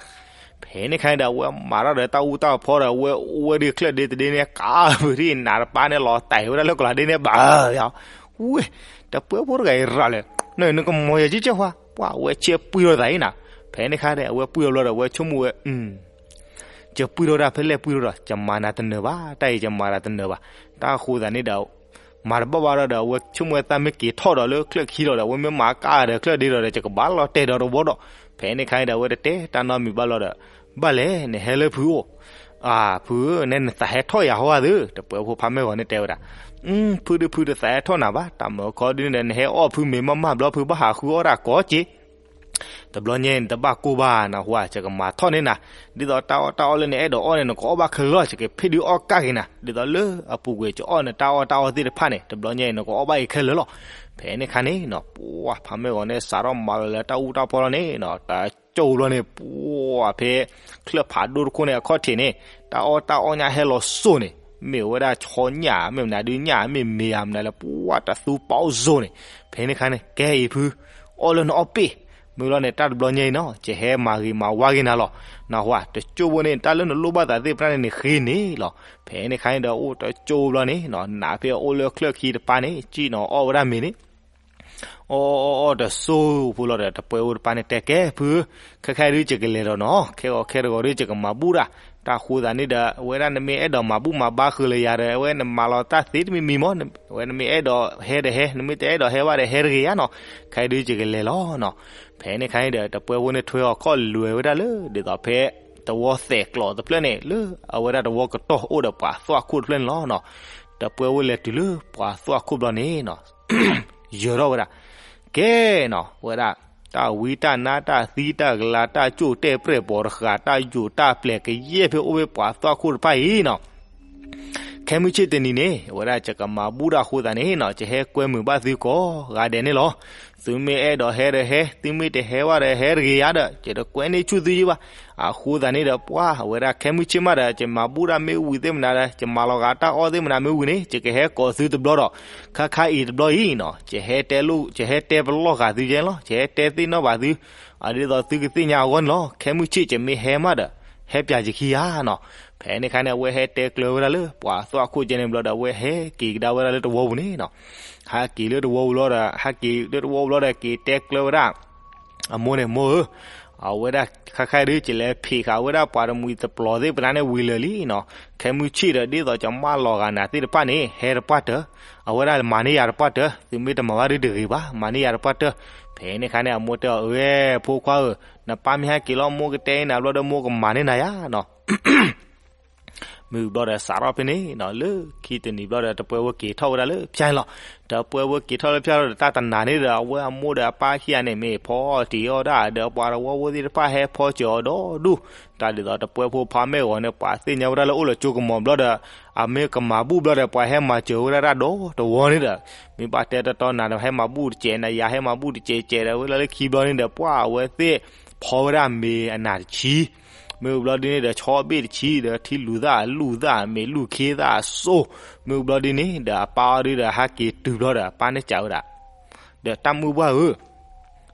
ဖဲန့ၣ်ခါန့ၣ်ဒီး အဝဲမၤထီၣ်ဒီးတၢ်အူတၢ်ဖီဒီး အဝဲအိၣ်ဝဲဒၣ်ချၢၣ်ဒ့တဒ့န့ၣ် ကးပဒံနးတပၤန့ၣ် လီၤတဲာ်ဝဲဒၣ်လၢကလၤဒ့န့ၣ် ဘၣ်ယၤ, ဝဲ, တပှဲဖိတဂၤအံၤရၤလဲၣ်, နကမီၤယၤကကဲၢ်ဃီ, ပှၤအဝဲဆဲပှံၢ်ထီၣ်သးအံၤနၤ. ဖဲန့ၣ်ခါဒီး အဝဲပှံၢ်ထီၣ်ဘျီဒီး အဝဲဆိကမိၣ်ဝဲ ယပှံၢ်ထီၣ်ဒၣ်ဖဲလဲၣ်ပှံၢ်ထီၣ်ဒီး ယမၤနၤတနၢၤဘၣ်, တၢ်အံၤယမၤနၤတနၢၤဘၣ်. တၢ်ဃိသတးန့ၣ်ဒီး မၤတဘၣ်ဘၣ်ဒီး အဝဲဆိကမိၣ်ဝဲသးမ့ၢ်က့ၤထီၣ်ဒီးလၢချၢၣ်ခံဒီး အဝဲမ့ၢ်မၤကၢ်ဒီးချၢၣ်ဒ့ဒီး ယကဘၣ်လီၤတဲာ်ဒီးတဝီဒီး, ဖဲန့ၣ်ခါန့ၣ်ဒီး အဝဲတတဲတၢ်နီတမံၤဘၣ်လီၤဒီး, ဘၣ်လဲၣ် နဟဲလၢဖုအိၣ်, ဖုဧၢ နဲနသးဟဲထီၣ်ယၤဟီဧါသၢ, တပှဲၤဖိဖးမဲၢ်ဂီၤန့ၣ်တဲဝဲဒၣ်, ဖုဒုးဖုတသးဟဲထီၣ်နၤဘၣ်, တၢ်မၤခီဒုန့ၣ်ဒီး နဟဲအီၣ်ဖုမ့ၤမးမးဘျီ ဖုဘၣ်ဟးဃုအီၣ်တၢ်ကိးက့ၤ တဘျီညါအံၤ နတဘၣ်ကိၢ်ဘၣ်နဟူဧါ, ယကမၤထီၣ်န့ၢ်နၤ, ဒ်သိးတၢ်အီၣ်တၢ်အီလၢနအဲၣ်ဒိးအီၣ်န့ၣ် နကအီၣ်ဘၣ်ခဲလၢာ်လီၤ, ယကဖ့ၣ်ဒုးအီၣ်ကၢ်က့ၤနၤ, ဒ်သိးလၢအပူၤကွံာ် ယအီၣ်နတၢ်အီၣ်တၢ်အီသ့ၣ်တဖၣ်န့ၣ် တဘျီညါအံၤ နကအီၣ်ဘၣ်က့ၤခဲလၢာ်လီၤ. ဖဲန့ၣ်ခါန့ၣ်နီၤ ပှၤဖးမဲၢ်ဂီၤန့ၣ် စးထီၣ်မၤလီၤလၢတၢ်အူတၢ်ပီလီၤန့ၣ်နီၤ, တကၠိဘျီန့ၣ် ပှၤဖဲ ချၢၣ်ဖးဒိၣ်တခိၣ်န့ၣ်အခီၣ်ထံးန့ၣ် တၢ်အီၣ်တၢ်အီညါဟဲလီၤစိၤန့ၣ်, မ့ၢ်ဝဲဒၣ်ဆီညၣ် မ့ၢ်မနုၤဒုးညၣ် မ့ၢ်မ့ၤဧါ မနုၤလၢပှၤတသူပာ်အိၣ်စိၤန့ၣ်, ဖဲန့ၣ်ခါန့ၣ် ကဲအံၤဖု အီၣ်လၢနအီၣ်ပ့ၢ်, မ့ၢ်လီၤန့ၣ် တၢ်တဘျီညါအံၤနီၤ ယဟဲမၤဂ့ၤမၤဝါက့ၤနၤလီၤ, နဟူဧါ, တကၠိဖိန့ၣ် တၢ်လၢနလိၣ်ဘၣ်သးသ့ၣ်တဖၣ်န့ၣ် နဃ့န့ၣ်လီၤ. ဖဲန့ၣ်ခါန့ၣ်ဒီး အိၣ်တကၠိဖိဘျီန့ၣ်နီၤ နးဖဲအအိၣ်လၢချၢၣ်ခံတပၤန့ၣ် စံၣ်နီၤအီၣ်ဝဲဒၣ်မ့ၤန့ၣ် အီၣ်အီၣ်အီၣ်တစိၤဖိလီၤဒီး တပှဲၤဖိတပၤန့ၣ်တဲကဲ ဖုဧၢ, ခဲခါဒုးယကလဲၤဒီးနီၤ, ခဲဂီၤခဲတဂီၤဒုးယကမၤဘူၣ်တၢ်, တၢ်ဃိသးန့ၣ်ဒီး အဝဲဒၣ်နမ့ၢ်အဲၣ်ဒိးမၤဘူၣ်မၤဘါဃုာ်လၢယၤဒီး အဝဲနမၤလီၤတၢ်သ့တမံၤမံၤမး, အဝဲနမ့ၢ်အဲၣ်ဒိးဟဲဒီးဟဲ နမ့ၢ်တအဲၣ်ဒိးဟဲဘၣ်ဒီးဟဲတဂ့ၤဧါနီၤ, ခဲဒုးယကလဲၤလီၤနီၤ. ဖဲန့ၣ်ခါန့ၣ်ဒီး တပှဲၤဖိန့ၣ်ထွဲအီၤခီၣ်လွဲၤဝဲဒၣ်လၢ ဒ်သိးဖဲ တဝီသဲးကျိးတဖျၢၣ်န့ၣ် လၢအဝဲဒၣ်တဝီကတီၢ်အိၣ်ဒီးပှၤသွၣ်ခိၣ်တဖျၢၣ်န့ၣ်လီၤနီၤ. တပှဲၤဖိလဲၤတုၤလၢပှၤသွၣ်ခိၣ်ဘျီန့ၣ်နီၤ ယၢၤထီၣ်ဝဲဒၣ်, ကဲနီၤ ဝဲဒၣ် တၢ်ဝံတၢ်နါတၢ်သံတၢ်ကလၤတၢ်ကၠိၣ်တဲၣ်ပြဲၣ်ပိာ်တဃာ် တၢ်ယိာ်တၢ်ပျဲၢ်ကယဲၢ်ဖဲအိၣ်ဖဲပှၤသွၣ်ခိၣ်တဖၣ်အံၤနီၤ. ခဲမုၢ်ဆ့ၣ်တနံၤန့ၣ် အဝဲဒၣ်ယကမၤဘူၣ်တၢ်အဃိသတးန့ၣ်နီၤ ယဟဲကွဲမုာ်ဘၣ်သုကိးဂၤဒဲးန့ၣ်လီၤ. သုမ့ၢ်အဲၣ်ဒိးဟဲဒီးဟဲ, သုမ့ၢ်တဟဲဘၣ်ဒီးဟဲတဂ့ၤဧါဒီး ယတကွဲန့ၢ်ဆူၣ်သုယုၢ်ဘၣ်. အဃိသတးန့ၣ်ဒီး ပှၤအဝဲဒၣ်ခဲမုၢ်ဆ့ၣ်မးဒီး ယမၤဘူၣ်တၢ်မ့ၢ်ဝံၤသ့ၣ်မနုၤဒီး ယမၤလီၤဂာ်တၢ်အီၣ်သ့ၣ်မနုၤမ့ၢ်ဝံၤန့ၣ် ယကဟဲကိးသုတဘျီဒီး ခါခါအံၤတဘျီအံၤနီၤ ယဟဲတဲပလီၢ်ဂာ်သုယဲလီၤ. ယဟဲတဲသ့ၣ်နီၣ်ဘၣ်သု ဒ်သိးသုကသ့ၣ်ညါအဂီၢ်န့ၣ်လီၤ. ခဲမုၢ်ဆ့ၣ်ယမ့ၢ်ဟဲမးဒီး ဟဲပၠးယခံဧါနီၤ. ဖဲန့ၣ်ခါန့ၣ် အဝဲဟဲတဲကျၢၤဝဲဒၣ်လၢ ပှၤသွၣ်ခိၣ်ကဲန့ၣ်ဘျီဒီး အဝဲဟဲက့ၤကဒါဝဲဒၣ်လၢတဝီပူၤန့ၣ်နီၤ. ဟဲက့ၤလၢတဝီပူၤလီၤဒီး ဟဲက့ၤလၢတဝီပူၤလီၤဒီး က့ၤတဲကျၢၤဝဲဒၣ် အမိၢ်န့ၣ် မိၢ်ဧၢ, အဝဲဒၣ်ခါခါဒုး ယလဲၤဖံးဃာ်ဝဲဒၣ်ပှၤတမှံၤတပျီၤသ့ၣ်ပနၤန့ၣ်ဝံၤလၢာ်လံနီၤ. ခဲမုၢ်ဆ့ၣ်ဒီး ဒ်သိးယမၢလီၤဂာ်နၤသ့ၣ်တဖၣ်န့ၣ် ဟဲတပှၢ်တၢၢ်, အဝဲဒၣ်မၤန့ၢ်ယၤတပှၢ်တၢၢ်, သုမ့ၢ်တမၤဘၣ်ဒုးတဂ့ၤဘၣ်, မၤန့ၢ်ယၤတပှၢ်တၢၢ်. ဖဲန့ၣ်ခါန့ၣ် အမိၢ်တဲအီၤ အၢ ဖိခွါဧၢ, နပၢ်မ့ၢ်ဟဲက့ၤလီၤ မိၢ်ကတဲနၤဘျီဒီး မိၢ်ကမၤန့ၢ်နၤယါနီၤ. မ့ၢ်ဘျီဒီး စးထီၣ်ဖဲန့ၣ်နီၤ လၢခံတနံၤဘျီဒီး တပှဲၤဖိက့ၤထီၣ်ဝဲဒၣ်လၢဖၠါန့ၣ်လီၤ. တပှဲၤဖိက့ၤထီၣ်လၢဖၠါလီၤဒီး တၢ်တနၤန့ၣ်ဒီး အဝဲအမိၢ်ဒီးအပၢ်ခံဂၤန့ၣ် မ့ၢ်ဖီတံၢ်အီၣ်ဒၣ်ဒီး ပှၤတဝီဖိသ့ၣ်တဖၣ်ဟဲဖီစၢၤအီၤဒီဒူၣ်, တၢ်ဒ်သိးတပှဲၤဖိဖးမဲာ်ဂီၤန့ၣ် ပှၤသ့ၣ်ညါဝဲဒၣ်လၢအိၣ်လၢကၠိကမီၤဘျီဒီး အမ့ၢ်ကမၤဘူၣ်ဘျီဒီး ပှၤဟဲမၤစၢၤဝဲဒၣ်တၢ်ဒီတဝီန့ၣ်ဒီး မ့ၢ်ဘၣ်တဲတီတီနၤဒီး ဟဲမၤဘူၣ်တစဲး နၤယၤဟဲမၤဘူၣ်တစဲးစဲးဒီး ဝဲဒၣ်လၢခံဘျီန့ၣ်ဒီး ပှၤအဝဲသ့ၣ်ဖီဝဲဒၣ်မ့ၤအနၢ်တဆံ မ့ၢ်ဘျီဒ်န့ၣ်ဒီး ဆီဘ့ၣ်တဆံဒီး ထံလူၤသၣ်လူၤသၣ် မ့ၢ်လူၤခ့သၣ်အစိၣ်, မ့ၢ်ဘျီဒ်န့ၣ်ဒီး အပၢ်အီၤဒုဒီး ဟဲက့ၤတုၤဘျီဒီး အပၢ်န့ၣ်စံးဝဲဒၣ်, ဒီးတၢ်မုၢ်ပှၢ်ဧၢ,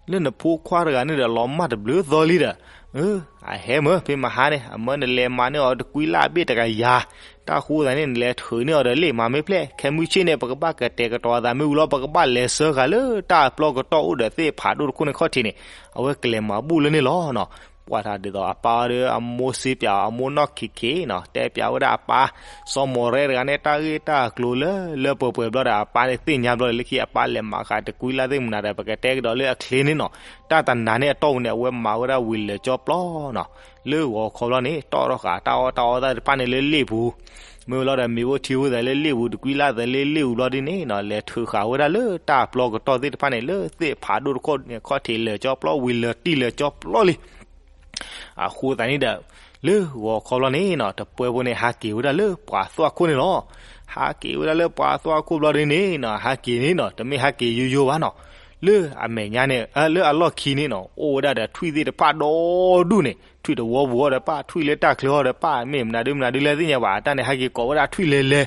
လၢနဖိခွါတဂၤန့ၣ်ဒီး လီၤမၢ်တဘျုးသီလံဒီး, အဟဲမၢ ဖဲမဟါန့ၣ် အမၢနလဲၤမၤန့ၢ်အီၤတကွံလၢအဘ့ၣ်တကယၤ, တၢ်ဃိသးန့ၣ် နလဲၤထုးန့ၢ်အီၤဒီးလ့ၣ်မၤမ့ၢ်ဖျဲၣ် ခဲမုၢ်ဆ့ၣ်န့ၣ် ပကဘၣ်ကတဲာ်ကတီၤအသးမ့ၢ်ဝံၤလီၤ ပကဘၣ်လဲၤဆှၢဃာ်လၢတၢ်အပျီကတီၢ်အိၣ်ဒီးသ့ၣ်ဖးဒိၣ်တခိၣ်န့ၣ်ခီၣ်ထံးန့ၣ်, အဝဲကလဲၤမၤဘူၣ်လၢန့ၣ်လီၤနီၤ. ပှၤတၢ်ဒ်သိးအပၢ်အီၤဒီး အမိၢ်စ့ပၠးအီၤ အမိၢ်နီၢ်ခံးခံးနီၤ တဲပၠးဝဲဒၣ်အပၢ် စီၤမိၤရဲတဂၤန့ၣ် တၢ်ဂ့ၢ်တၢ်ကျိၤလၢလၢပှဲၤပှဲၤဘျီဒီး အပၢ်န့ၣ်သ့ၣ်ညါဘျီဒီး လၢခံအပၢ်လဲၤမၤဃာ်တကွံလၢသ့ၣ်မနုၤဒီး ပကတဲကဒီးလၢအချ့န့ၣ်နီၤ. တၢ်တနၤန့ၣ်အတီၢ်ပူၤန့ၣ် အဝဲမၤဝဲဒၣ်ဝံၤလၢာ်ကၠီပျီနီၤ. လၢဂီၤခီဘျီန့ၣ် တီၣ်ထီၣ်ဃာ်တၢ်အီၣ်တၢ်အီသ့ၣ်တဖၣ်န့ၣ်လၢလ့ၣ်ပူၤ, မ့ၢ်ဝံၤလီၤဒီး မ့ၤအိၣ်ထံအိၣ်သးလၢလ့ၣ်ပူၤ တကွံလၢသးလၢလ့ၣ်ပူၤဘျီဒ်န့ၣ်နီၤ လဲၤထုးဃာ်ဝဲဒၣ်လၢတၢ်အပျီကတီၢ်သ့ၣ်တဖၣ်န့ၣ် လၢသ့ၣ်ဖးဒိၣ်တခိၣ်န့ၣ်ခီၣ်ထံးလၢာ်ကၠီပျီ ဝံၤလၢာ်တံၢ်လၢာ်ကၠီပျီလံ. အဃိသတးန့ၣ်ဒီး လၢဂီၤခီဘျီန့ၣ်နီၤ တပှဲၤဖိန့ၣ် ဟးက့ၤဝဲဒၣ်လၢပှၤသွၣ်ခိၣ်န့ၣ်လီၤ. ဟးက့ၤဝဲဒၣ်လၢပှၤသွၣ်ခိၣ်ဘျီဒ်န့ၣ်နီၤ ဟးက့ၤန့ၣ်နီၤ တမ့ၢ်ဟးက့ၤယိယိဘၣ်နီၤ. လၢအမဲာ်ညါန့ၣ် လၢအလီၢ်ခံန့ၣ်နီၤ အိၣ်ဝဲဒၣ်ဒီးထွံၣ်သ့ၣ်တဖၣ်ဒီဒူၣ်န့ၣ် ထွံၣ်တဝီပူၤအီၤဒီးပၢ် ထွံၣ်လၢတၢ်ချၢအီၤဒီးပၢ် မ့ၢ်မနုၤဒုမနုၤဒုလဲၣ်သ့ၣ်ညါဘၣ် အတၢ်န့ၣ် ဟဲက့ၤကိးဝဲဒၣ်ထွံၣ်လဲၤလဲၤ.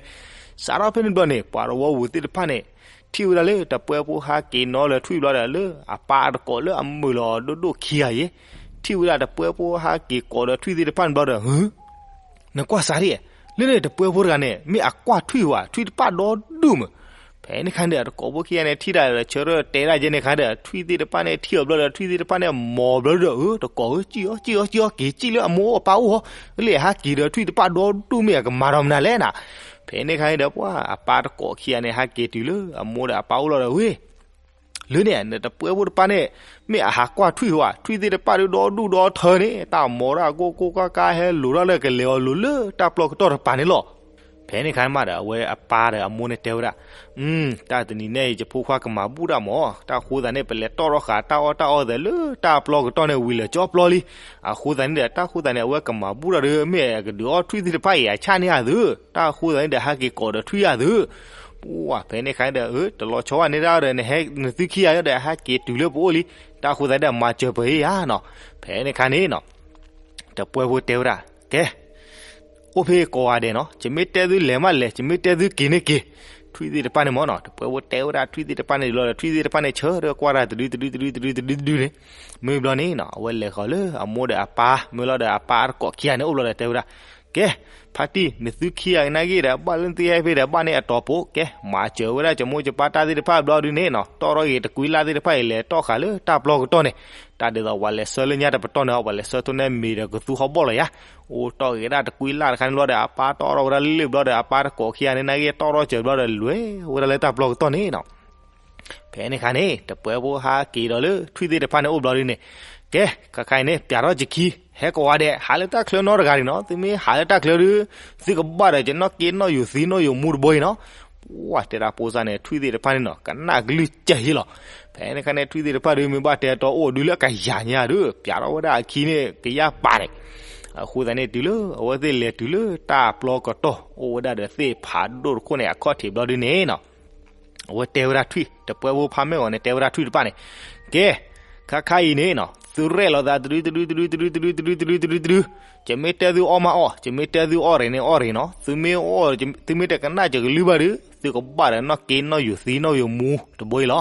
စးထီၣ်ဖဲန့ၣ်ဘျီန့ၣ် ပှၤတဝီပူၤသ့ၣ်တဖၣ်န့ၣ် ထံၣ်ဝဲဒၣ်လၢတပှဲၤဖိဟးက့ၤနီၤလၢထွံၣ်ဘျီဒီး လၢအပၢ်တကိးလၢအမုာ်လီၤဒိၣ်ဒိၣ်ခံဂၤအံၤ ထံၣ်ဝဲဒၣ်တပှဲၤဖိဟးက့ၤကိးဒီးထွံၣ်သ့ၣ်တဖၣ်န့ၣ်ဘျီဒီး နကွၢ်စးဒ်, လၢန့ၣ်တပှဲၤဖိတဂၤန့ၣ် မ့ၢ်အကွၢ်ထွံၣ်ဝဲ ထွံၣ်တဖၣ်ဒီဒူၣ်မး. ဖဲန့ၣ်ခါဒီး တကိးဖိခံဂၤန့ၣ် ထံၣ်တၢ်ဒီး ဆၢထၢၣ်တဲဒၣ်ယဲန့ၣ်ခါဒီး ထွံၣ်သ့ၣ်တဖၣ်န့ၣ် ထံၣ်အီၤဘျီဒီး ထွံၣ်သ့ၣ်တဖၣ်န့ၣ် မိာ်ဘျီဒီး အၢ တကိးဧၢ စံၣ်အီၤ စံၣ်အီၤ စံၣ်အီၤ က့ၤစံၣ်လၢအမိၢ်အပၢ်အိၣ်ဟီ လၢအဟးက့ၤဒီးထွံၣ်တဖၣ်ဒီဒူၣ်မ့ၢ်အကမၤဒီးမနုၤလဲၣ်နၤ. ဖဲန့ၣ်ခါန့ၣ်ဒီး ပှၤအပၢ်တကိးခံဂၤန့ၣ် ဟဲက့ၤတုၤလၢအမိၢ်ဒီးအပၢ်အိၣ်လီၤဒီး ဝ့ၢ် လၢန့ၣ် နတပှဲၤဖိတဖၣ်န့ၣ် မ့ၢ်အဟးကွၢ်ထွံၣ်ဧါ, ထွံၣ်သ့ၣ်တဖၣ်ဒုးဒီဒူၣ်ဒီထၢန့ၣ် တၢ်မီၤတၢ်ကိၢ်ကိၢ်ကါကါ ဟဲလိာ်ထီၣ်လၢကလဲၤအီၤလိၤလၢတၢ်ပျီကတီၢ်တပၤန့ၣ်လီၤ. ဖဲန့ၣ်ခါမးဒီး အဝဲအပၢ်ဒီးအမိၢ်န့ၣ်တဲဝဲဒၣ်, တၢ်တနံၤန့ၣ်အံၤ ယဖိခွါကမၤဘူၣ်တၢ်မး, တၢ်ဃိသးန့ၣ် ပလဲၤတီၣ်ထီၣ်ဃာ်တၢ်အီၣ်တၢ်အီသ့ၣ်လၢတၢ်ပျီကတီၢ်န့ၣ် ဝံၤလၢာ်ကၠီပျီလံ. အဃိသတးန့ၣ်ဒီး တၢ်ဃိသးန့ၣ် အဝဲကမၤဘူၣ်တၢ်ဒီး မ့ၢ်အကဒုးအီၣ်ထွံၣ်သ့ၣ်တဖၣ်အံၤ အဆၣ်န့ၢ်အသု, တၢ်ဃိသးန့ၣ်ဒီး ဟဲက့ၤကိးဒီးထွံၣ်ယၤသု. ပှၤဖဲန့ၣ်ခါန့ၣ်ဒီး တလီၤဆီဘၣ်န့ၢ်ဒၣ်ဒီး နဟဲနသုခံဂၤဒီး ဟဲက့ၤတုၤလၢပအိၣ်လံ. တၢ်ဃိသးဒီး မၤစၢၤပှၤဧါနီၤ. ဖဲန့ၣ်ခါန့ၣ်နီၤ တပှဲၤဖိတဲဝဲဒၣ်, ကဲ, အိၣ်ဖဲကိးဂၤဒဲးနီၤ, ယမ့ၢ်တဲသုလဲၤမးလဲၤ, ယမ့ၢ်တဲသုက့ၤန့ၣ်က့ၤ. ထွံၣ်သ့ၣ်တဖၣ်န့ၣ်မ့ၢ်နီၤ, တပှဲၤဖိတဲဝဲဒၣ်ထွံၣ်သ့ၣ်တဖၣ်န့ၣ်လီၤဒီး ထွံၣ်သ့ၣ်တဖၣ်န့ၣ်ဆၢထၢၣ်ကွၢ်တၢ်တဒုတဒုတဒုတဒုတဒုတဒုန့ၣ်. မ့ၢ်ဘျီန့ၣ်နီၤ အဝဲလဲၤဃီၤလၢအမိၢ်ဒီးအပၢ် မ့ၢ်လီၤဒီးအပၢ်တကိးခံဂၤန့ၣ်အိၣ်ဘျီဒီးတဲဝဲဒၣ်, ကဲ, ဖါတံၢ်နသုခံဂၤနာ်က့ဒီး ဘၣ်လၢနသုဟဲဖဲဒီး ဘၣ်န့ၢ်အတီၢ်ပူၤ, ကဲ, မၤစၢၤဝဲဒၣ်ယမိၢ်ယပၢ်တၢ်သ့ၣ်တဖၣ်ဘျီဒုန့ၣ်နီၤ, တီၣ်ထီၣ်ဂ့ၤတကွံလၢ်သ့ၣ်တဖၣ်အံၤ လဲၤတီၣ်ဃာ်လၢတၢ်ပျီကတီၢ်န့ၣ်, တၢ်ဒ်သိးပှၤလဲၤဆှၢလၢညါတပတီၢ်န့ၣ် ပှၤလဲၤဆှၢထီၣ်န့ၢ်မ့ၤဒီးကသူဟီၣ်ဘီၣ်လီၤယါ. အိၣ်တီၣ်ဂ့ၤဒၣ်တကွံလၢ်တခါန့ၣ်ဘျီဒီး အပၢ်တီၣ်ထီၣ်ဝဲဒၣ်လၢလ့ၣ်ဘျီဒီး အပၢ်တကိးခံဂၤန့ၣ်နာ်က့ တီၣ်ထီၣ်စၢၤဘျီဒီး လဲၤဝဲဒၣ်လၢတၢ်ပျီကတီၢ်န့ၣ်နီၤ. ဖဲန့ၣ်ခါန့ၣ် တပှဲၤဖိဟးက့ၤဒီးလၢထွံၣ်သ့ၣ်တဖၣ်န့ၣ်အိၣ်ဘျီဒုန့ၣ်, ကဲ, ခါခါအံၤန့ၣ် ပျးထီၣ်ယခံ, ဟဲကိးဂၤဒဲး ဟးလၢတၢ်ချၢနီတဂၤန့ၣ်နီၤ, သုမ့ၢ်ဟးလၢတၢ်ချၢဒု သုကဘၣ်ဒီးယနီၢ်က့နီၢ်ယိာ်သံနီၢ်ယိာ်မူတဘိအံၤနီၤ. ပှၤတဲဒၣ်ဖိစၢ်န့ၣ် ထွံၣ်သ့ၣ်တဖၣ်န့ၣ်နီၤ ကနၣ်ကလုၢ်ကၢ်ယ့လီၤ. ဖဲန့ၣ်ခါန့ၣ် ထွံၣ်သ့ၣ်တဖၣ်ဒု မ့ၢ်ဘၣ်တဲတီအိၣ်ဒုလၢအကယၤညါဒု ပျးထီၣ်ဝဲဒၣ်အခံန့ၣ် ကယၢ်ပာ်န့ၣ်. အဃိသတးန့ၣ် တုၤလၢအဝဲသ့ၣ်လဲၤတုၤလၢတၢ်ပျီကတီၢ် အိၣ်ဝဲဒၣ်ဒီးသ့ၣ်ဖးဒိၣ်တခိၣ်န့ၣ် အခီၣ်ထံးဘျီဒုန့ၣ်နီၤ အဝဲတဲဝဲဒၣ်ထွံၣ်, တပှဲၤဖိဖါမ့ၢ်ဂီၤန့ၣ် တဲဝဲဒၣ်ထွံၣ်တဖၣ်န့ၣ်, ကဲ, ခါခါအံၤန့ၣ်နီၤ သုရဲၣ်လီၤသးတဒုတဒုတဒုတဒုတဒုတဒုတဒုတဒုတဒု, ယမ့ၢ်တဲသုအီၣ်မးအီၣ်, ယမ့ၢ်တဲသုအီၣ်ရ့ၣ်န့ၣ်အီၣ်ရ့ၣ်နီၤ, သုမ့ၢ်အီၣ်, သုမ့ၢ်တကနၣ်ယကလုၢ်ဘၣ်ဒု သုကဘၣ်ဒီးနီၢ်က့နီၢ်ယိာ်သံနီၢ်ယိာ်မူတဘိအံၤလီၤ.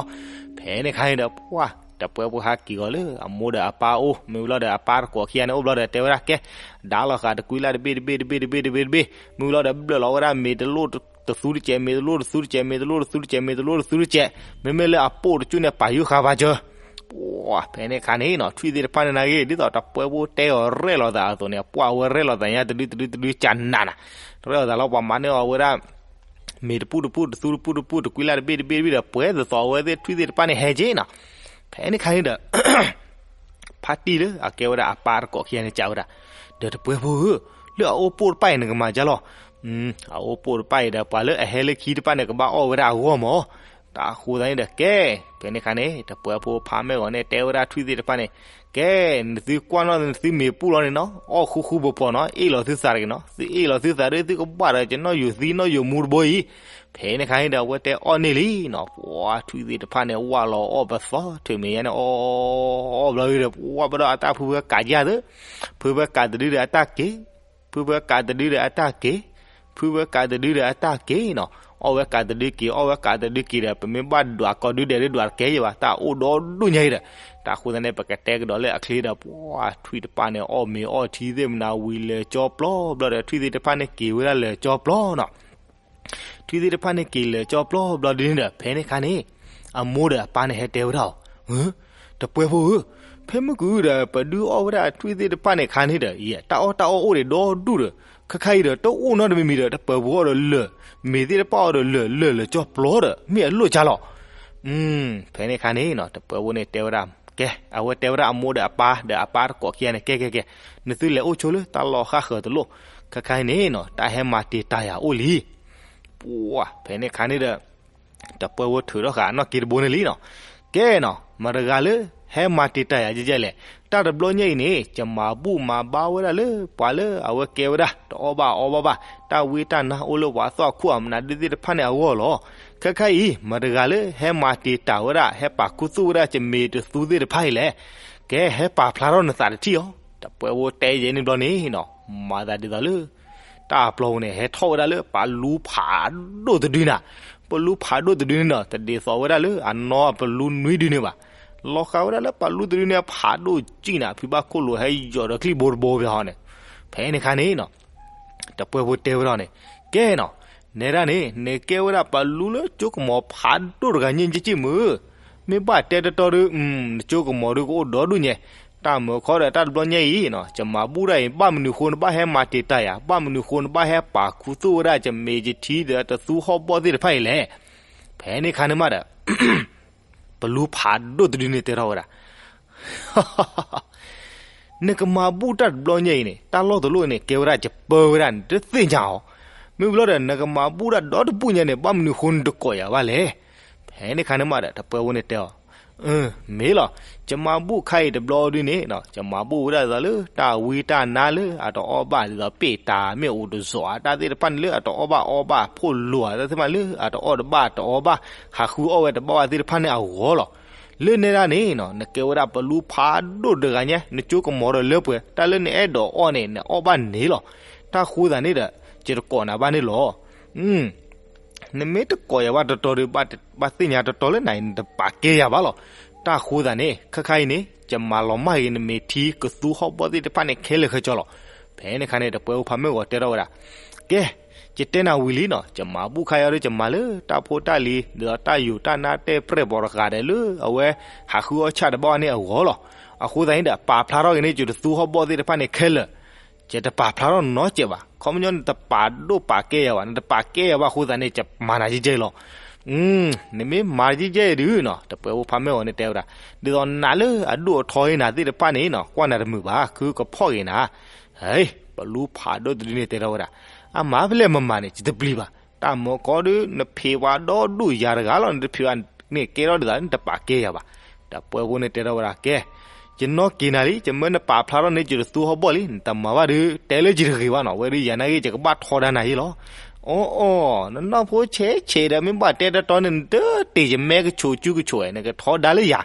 ဖဲန့ၣ်ခါန့ၣ်ဒီး ပှၤတပှဲၤဖိဟးက့ၤဂီၤလၢအမိၢ်ဒီးအပၢ်အိၣ်, မ့ၢ်ဝံၤလီၤဒီးအပၢ်တကိးခံဂၤန့ၣ်အိၣ်ဘျီဒီးတဲဝဲဒၣ်, ကဲ, ဒါလီၤဃာ်တကွံလၢ်တဘ့ၣ်တဘ့ၣ်တဘ့ၣ်တဘ့ၣ်တဘ့ၣ်တဘ့ၣ်တဘ့ၣ်, မ့ၢ်ဝံၤလီၤဒီးဘျၢၣ်လီၤဝဲဒၣ်မ့ၤတလိၣ်တသူတကဲး, မ့ၤတလိၣ်တသူတကဲး, မ့ၤတလိၣ်တသူတကဲး, မ့ၤတလိၣ်တသူတကဲး, မ့မ့ၢ်လၢအပိၢ်တကၠူၣ်န့ၣ် ပာ်ယုၢ်ဃာ်ပာ်စၢၤ. ပှၤဖဲန့ၣ်ခါန့ၣ်နီၤ ထွံၣ်သ့ၣ်တဖၣ်န့ၣ်နာ်က့ ဒ်သိးတပှဲၤဖိတဲအီၤရဲၣ်လီၤသးအသိးန့ၣ် ပှၤအဝဲရဲၣ်လီၤသးညါတဒုတဒုတဒုကနးနၤ, ရဲၣ်လီၤသးလီၤပှၤမၤန့ၢ်အီၤဝဲဒၣ် မ့ၤတပူၣ်တပူၣ်တသူတပူၣ်တပူၣ်တကွံလၢ်တဘ့ၣ်တဘ့ၣ်တဘ့ၣ်ဒီး ပှဲၤသသိးအဝဲသ့ၣ်ထွံၣ်သ့ၣ်တဖၣ်န့ၣ်ဟဲက့ၤနီၤ. ဖဲန့ၣ်ခါန့ၣ်ဒီး ဖါတံၢ်လၢအကဲဝဲဒၣ်အပၢ်တကိးခံဂၤန့ၣ် ကးဝဲဒၣ်, ဒီးတပှဲၤဖိဧၢ, လၢအအိၣ်ပိၢ်တဖၣ်အံၤနကမၤကၢ်လီၤ. အအိၣ်ပိၢ်တဖၣ်အံၤဒီး ပှၤလၢအဟဲလၢခံတဖၣ်န့ၣ် ကဘၣ်အီၣ်ဝဲဒၣ်အဂီၢ်မး. တၢ်အဃိသတးန့ၣ်ဒီး ကဲ, ဖဲန့ၣ်ခါန့ၣ် တပှဲၤဖိဖါမ့ၢ်ဂီၤန့ၣ် တဲဝဲဒၣ်ထွံၣ်သ့ၣ်တဖၣ်န့ၣ်, ကဲ, နသုကွၢ်နီၣ်နသုမ့ၤပူၣ်လီၤန့ၣ်နီၤ, အီၣ်ဃူဃူဖိးဖိးနီၤ, အ့ၣ်လီၤသုသးတဂ့ၤနီၤ, သုအ့ၣ်လီၤသုသးဒီး သုကဘၣ်ဒီးယနီၢ်ယိာ်သံနီၢ်ယိာ်မူတဘိအံၤ. ဖဲန့ၣ်ခါန့ၣ်ဒီး အဝဲတဲအီၣ်န့ၢ်လံနီၤ, ပှၤထွံၣ်သ့ၣ်တဖၣ်န့ၣ် ဝၢ်လီၤအီၣ်ပသီ ထုးမ့ၤညါန့ၣ် အီၣ်အီၣ်ဘျီဒီး ပှၤဘၣ်ဒီးအတၢ်ဖုဖၢကးယၢ်သု, ဖုဖၢကးတဒုဒီးအတၢ်က့ၤ ဖုဖၢကးတဒုဒီးအတၢ်က့ၤ, ဖုဖၢကးတဒုဒီးအတၢ်က့ၤနီၤ, အီၣ်ဝဲကးတဒုက့ၤ အီၣ်ဝဲကးတဒုက့ၤဒီး ပမ့ၢ်ဘၣ်ဒွးကိးဒုဒဲးဒီး ဒွးတကဲယဲၢ်ဘၣ်, တၢ်အိၣ်ဒီဒူၣ်ညါအံၤဒီး. တၢ်အဃိသတးန့ၣ် ပကတဲကဒီးလၢအချ့ဒီး ပှၤထွံၣ်တဖၣ်န့ၣ် အီၣ်မ့ၤအီၣ်ထံသ့ၣ်မနၤဝံၤလၢာ်ကၠီပျီဘျီဒီး ထွံၣ်သ့ၣ်တဖၣ်န့ၣ်က့ၤဝဲဒၣ်လၢာ်ကၠီပျီနီၤ. ထွံၣ်သ့ၣ်တဖၣ်န့ၣ်က့ၤလၢာ်ကၠီပျီဘျီဒုန့ၣ်ဒီး ဖဲန့ၣ်ခါန့ၣ် အမိၢ်ဒီးအပၢ်န့ၣ်ဟဲတဲဝဲဒၣ်အီၤ, တပှဲၤဖိဧၢ, ဖဲမုၢ်ကဒုဒီး ပဒုးအီၣ်ဝဲဒၣ်ထွံၣ်သ့ၣ်တဖၣ်န့ၣ်ခါန့ၣ်ဒီး ယတၢ်အီၣ်တၢ်အီအိၣ်ဒံးဒီဒူၣ်ဒီး ခါခါအံၤဒီး တအိၣ်နီတမံၤမံၤဒီး တပှဲၤဖိအီၣ်ဒီးလၢာ်, မ့ၤသ့ၣ်တဖၣ်အီၣ်ဒီးလၢာ် လၢာ်လၢာ်ကၠီပျီဒီး မ့ၢ်အလိၣ်ကၢ်လီၤ. ဖဲန့ၣ်ခါန့ၣ်နီၤ တပှဲၤဖိန့ၣ်တဲဝဲဒၣ်, ကဲ, အဝဲတဲဝဲဒၣ်အမိၢ်ဒီးအပၢ်ဒီးအပၢ်တကိးခံဂၤန့ၣ် ကဲကဲကဲ, နသုလဲၤအိၣ်ဆိလၢတၢ်လီၢ်ဃၣ်ဃၢၤတလိၣ်, ခါခါအံၤန့ၣ်နီၤ တၢ်ဟဲမၤတံာ်တာ်ယၤအိၣ်လံ. ပှၤဖဲန့ၣ်ခါန့ၣ်ဒီး တပှဲၤဖိထုးထီၣ်ဃာ်အနီၢ်က့တဘိန့ၣ်လံနီၤ. ကဲနီၤ မတၤတဂၤလၢ ဟဲမၤတံာ်တာ်ယၤကဲကဲလဲၣ်. တၢ်တဘျီညါအံၤန့ၣ် ယမၤဘူၣ်မၤဘါဝဲဒၣ်လၢ ပှၤလၢအဝဲကဲဝဲဒၣ် တအီၣ်ဘၣ်အီဘၣ်ဘၣ် တၢ်ဝံတၢ်နါအိၣ်လၢပှၤသီၣ်ခိၣ်အမနုၤဒုသ့ၣ်တဖၣ်န့ၣ်အဂီၢ်လီၤ. ခဲခါအံၤ မတၤတဂၤလၢ ဟဲမၤတံာ်တာ်ဝဲဒၣ် ဟဲပာ်ခူသူၣ်ဝဲဒၣ် ယမ့ၢ်တသူသ့ၣ်တဖၣ်အံၤလဲၣ်. ကဲ ဟဲပာ်ဖျါထီၣ်နသးတထံၣ်အီၤ. တပှဲၤဖိတဲယဲန့ၣ်ဘျီန့ၣ်နီၤ မၤသးဒ်သိးလၢ တၢ်အပျီပူၤန့ၣ် ဟဲထီၣ်ဝဲဒၣ်လၢ ပာ်လူဖးဒိၣ်တဒုနၤ. ပလူဖးဒိၣ်တဒုန့ၣ်နီၤ တဒ်သိးဝဲဒၣ်လၢအနီၢ်ပလူနွံဒုန့ၣ်ဘၣ်. လီၤဃာ်ဝဲဒၣ်လၢပာ်လူတဒုန့ၣ် ဖးဒိၣ်ကံၣ်နၤ ဖံဘၣ်ခိၣ်လိၤ ဟဲယိာ်ဒီးချံၣ်ဘိတဘိဘၣ်ဟီန့ၣ်. ဖဲန့ၣ်ခါန့ၣ်နီၤ တပှဲၤဖိတဲဝဲဒၣ်န့ၣ် ကဲနီၤ နဲဒၣ်န့ၣ် နကဲဝဲဒၣ်ပာ်လူလၢကၠိကမီၤဖးဒိၣ်တဂၤညါ က့ၢ်မုၢ် မ့ၢ်ဘၣ်တဲတတီဒီး နကၠိကမီၤဒုကအိၣ်ဒီဒူၣ်ညါ တၢ်မၢခီဒီးတၢ်တဘျီညါအံၤနီၤ ယမၤဘူၣ်တၢ်အံၤ ဘၣ်မနုၤဃိနဘၣ်ဟဲမၤတံာ်တာ်ယၤ, ဘၣ်မနုၤဃိနဘၣ်ဟဲပာ်ခူသူၣ်ဝဲဒၣ်ယမဲာ်ယထံဒီးတသူဟီၣ်ဘီၣ်သ့ၣ်တဖၣ်အံၤလဲၣ်. ဖဲန့ၣ်ခါန့ၣ်မးဒီး ပလူဖးဒိၣ်တဒုန့ၣ်တဲထီၣ်ဝဲဒၣ် နကမၤဘူၣ်တၢ်တဘျီညါအံၤန့ၣ် တၢ်လီၢ်တလီၢ်အံၤန့ၣ် ကဲဝဲဒၣ်ယပၢဝဲဒၣ်န့ၣ် တသ့ၣ်ညါအီၤ. မ့ၢ်ဘျီဒီး နကမၤဘူၣ်တၢ်ဒီတဘူၣ်ညါန့ၣ် ဘၣ်မနုၤဃိနတကိးယၤဘၣ်လဲၣ်. ဖဲန့ၣ်ခါန့ၣ်မးဒီး တပှဲၤဖိန့ၣ်တဲအီၤ, မ့ၢ်လီၤ, ယမၤဘူၣ်ခါအံၤတဘျီဒုန့ၣ် ယမၤဘူၣ်ဝဲဒၣ်ဒ်သိးလၢ တၢ်ဝံတၢ်နါလၢအတအီၣ်ဘၣ် ဒ်သိးပ့ၢ်တၢ်မ့ၢ်အိၣ်တစီၤအတၢ်သ့ၣ်တဖၣ်န့ၣ်လၢအတအီၣ်ဘၣ်အီဘၣ် ဖိၣ်လိာ်အတၢ်သ့ၣ်တဖၣ်လၢအတအီၣ်တဘၣ်တအီဘၣ် ဟးဃုအီၣ်ဝဲတဘၣ်ဘၣ်သ့ၣ်တဖၣ်န့ၣ်အဂီၢ်လီၤ. လၢနဲဒၣ်န့ၣ် နကဲဝဲဒၣ်ပလူဖးဒိၣ်တဂၤညါ နကၠိကမီၤဒီးလၢပှဲၤ တၢ်လၢနအဲၣ်ဒိးအီၣ်န့ၣ် နအီၣ်ဘၣ်န့ၣ်လီၤ. တၢ်ဃိသးန့ၣ်ဒီး ယတကိးနၤဘၣ်န့ၣ်လီၤ. နမ့ၢ်တကိးယၤဘၣ်တတီၤဒီး ဘၣ်သ့ၣ်ညါတတီၤလၢနၤအံၤ နတပာ်ကဲယၤဘၣ်လီၤ. တၢ်ဃိသးန့ၣ် ခဲခါအံၤန့ၣ် ယမၤလီၤမၢ်ဂ့ၤ နမဲာ်ထံကသူဟီၣ်ဘီၣ်သ့ၣ်တဖၣ်န့ၣ်ခဲလၢာ်ခဲဆ့လီၤ. ဖဲန့ၣ်ခါန့ၣ် တပှဲၤဖိဖးမုၢ်ဂီၤတဲထီၣ်ဝဲဒၣ်, ကဲ, ယတဲနၤဝံၤလံနီၤ, ယမၤဘူၣ်ခါအံၤဒီး ယမၤလၢတၢ်ဖိတၢ်လံၤ ဒ်သိးတၢ်ယိာ်တၢ်နါတဲပြဲၢ်ဘီတဂၤဒီးလၢအဝဲ ဟးဃုအီၣ်ဆၣ်တဘၣ်န့ၣ်အဂီၢ်လီၤ. အဃိသတးန့ၣ်ဒီး ပာ်ဖျါထီၣ်က့ၤန့ၢ် ယတသူဟီၣ်ဘီၣ်သ့ၣ်တဖၣ်န့ၣ်ခဲလၢာ် ယတပာ်ဖျါထီၣ်နီတစဲးဘၣ်. ခီပညီနတပာ်ဒိၣ်ပာ်ကဲယၤဘၣ်, နတပာ်ကဲယၤဘၣ်အဃိသတးန့ၣ် ယမၤနၤယဲၢ်ယဲၢ်လီၤ. နမ့ၢ်မၤယဲၢ်ယဲၢ်ဒုးနီၤ, တပှဲၤဖိဖးမုၢ်ဂီၤန့ၣ်တဲဝဲဒၣ်, ဒ်သိးနးလၢအဒိၣ်အထီဟ့နၤသ့ၣ်တဖၣ်န့ၣ်နီၤ ကွၢ်နၤတမုာ်ဘၣ်, ခုကဖီၣ်က့ၤနၤ. ဟဲ, ပလူဖးဒိၣ်တဒုန့ၣ်တဲထီၣ်ဝဲဒၣ်, အမၤဖဲလဲၣ်မမၤန့ၣ် ယတပျံၤဘၣ်. တၢ်မၢကီဒုး နဖံးဝဲဒီဒူၣ်ယၤတဂၤလီၤ, နတဖံးဝဲန့ၣ်ကဲထီၣ်ဒ်သိး နတပာ်ကဲယၤဘၣ်. တပှဲၤဖိန့ၣ်တဲထီၣ်ဝဲဒၣ်, ကဲ, ယနီၣ်က့ၤနၤလံ, ယမၢနပာ်ဖျါထီၣ်န့ၢ် ယတသူဟီၣ်ဘီၣ်လံ, နတမၤဘၣ်ဒုး တဲလၢယတဂ့ၤဘၣ်နီၤ, ဝဲဒုးယၤနာ်က့ ယကဘၣ်ထီဒါနၤယဲၢ်လီၤ. အီအီ, နနီၢ်ဖိဆဲးဆဲးဒီး မ့ၢ်ဘၣ်တဲတတီၤန့ၣ် နတတ့ၢ်ယမဲကဆိးကၠူကဆိးဝဲ, နကထီဒါလၢယၤ,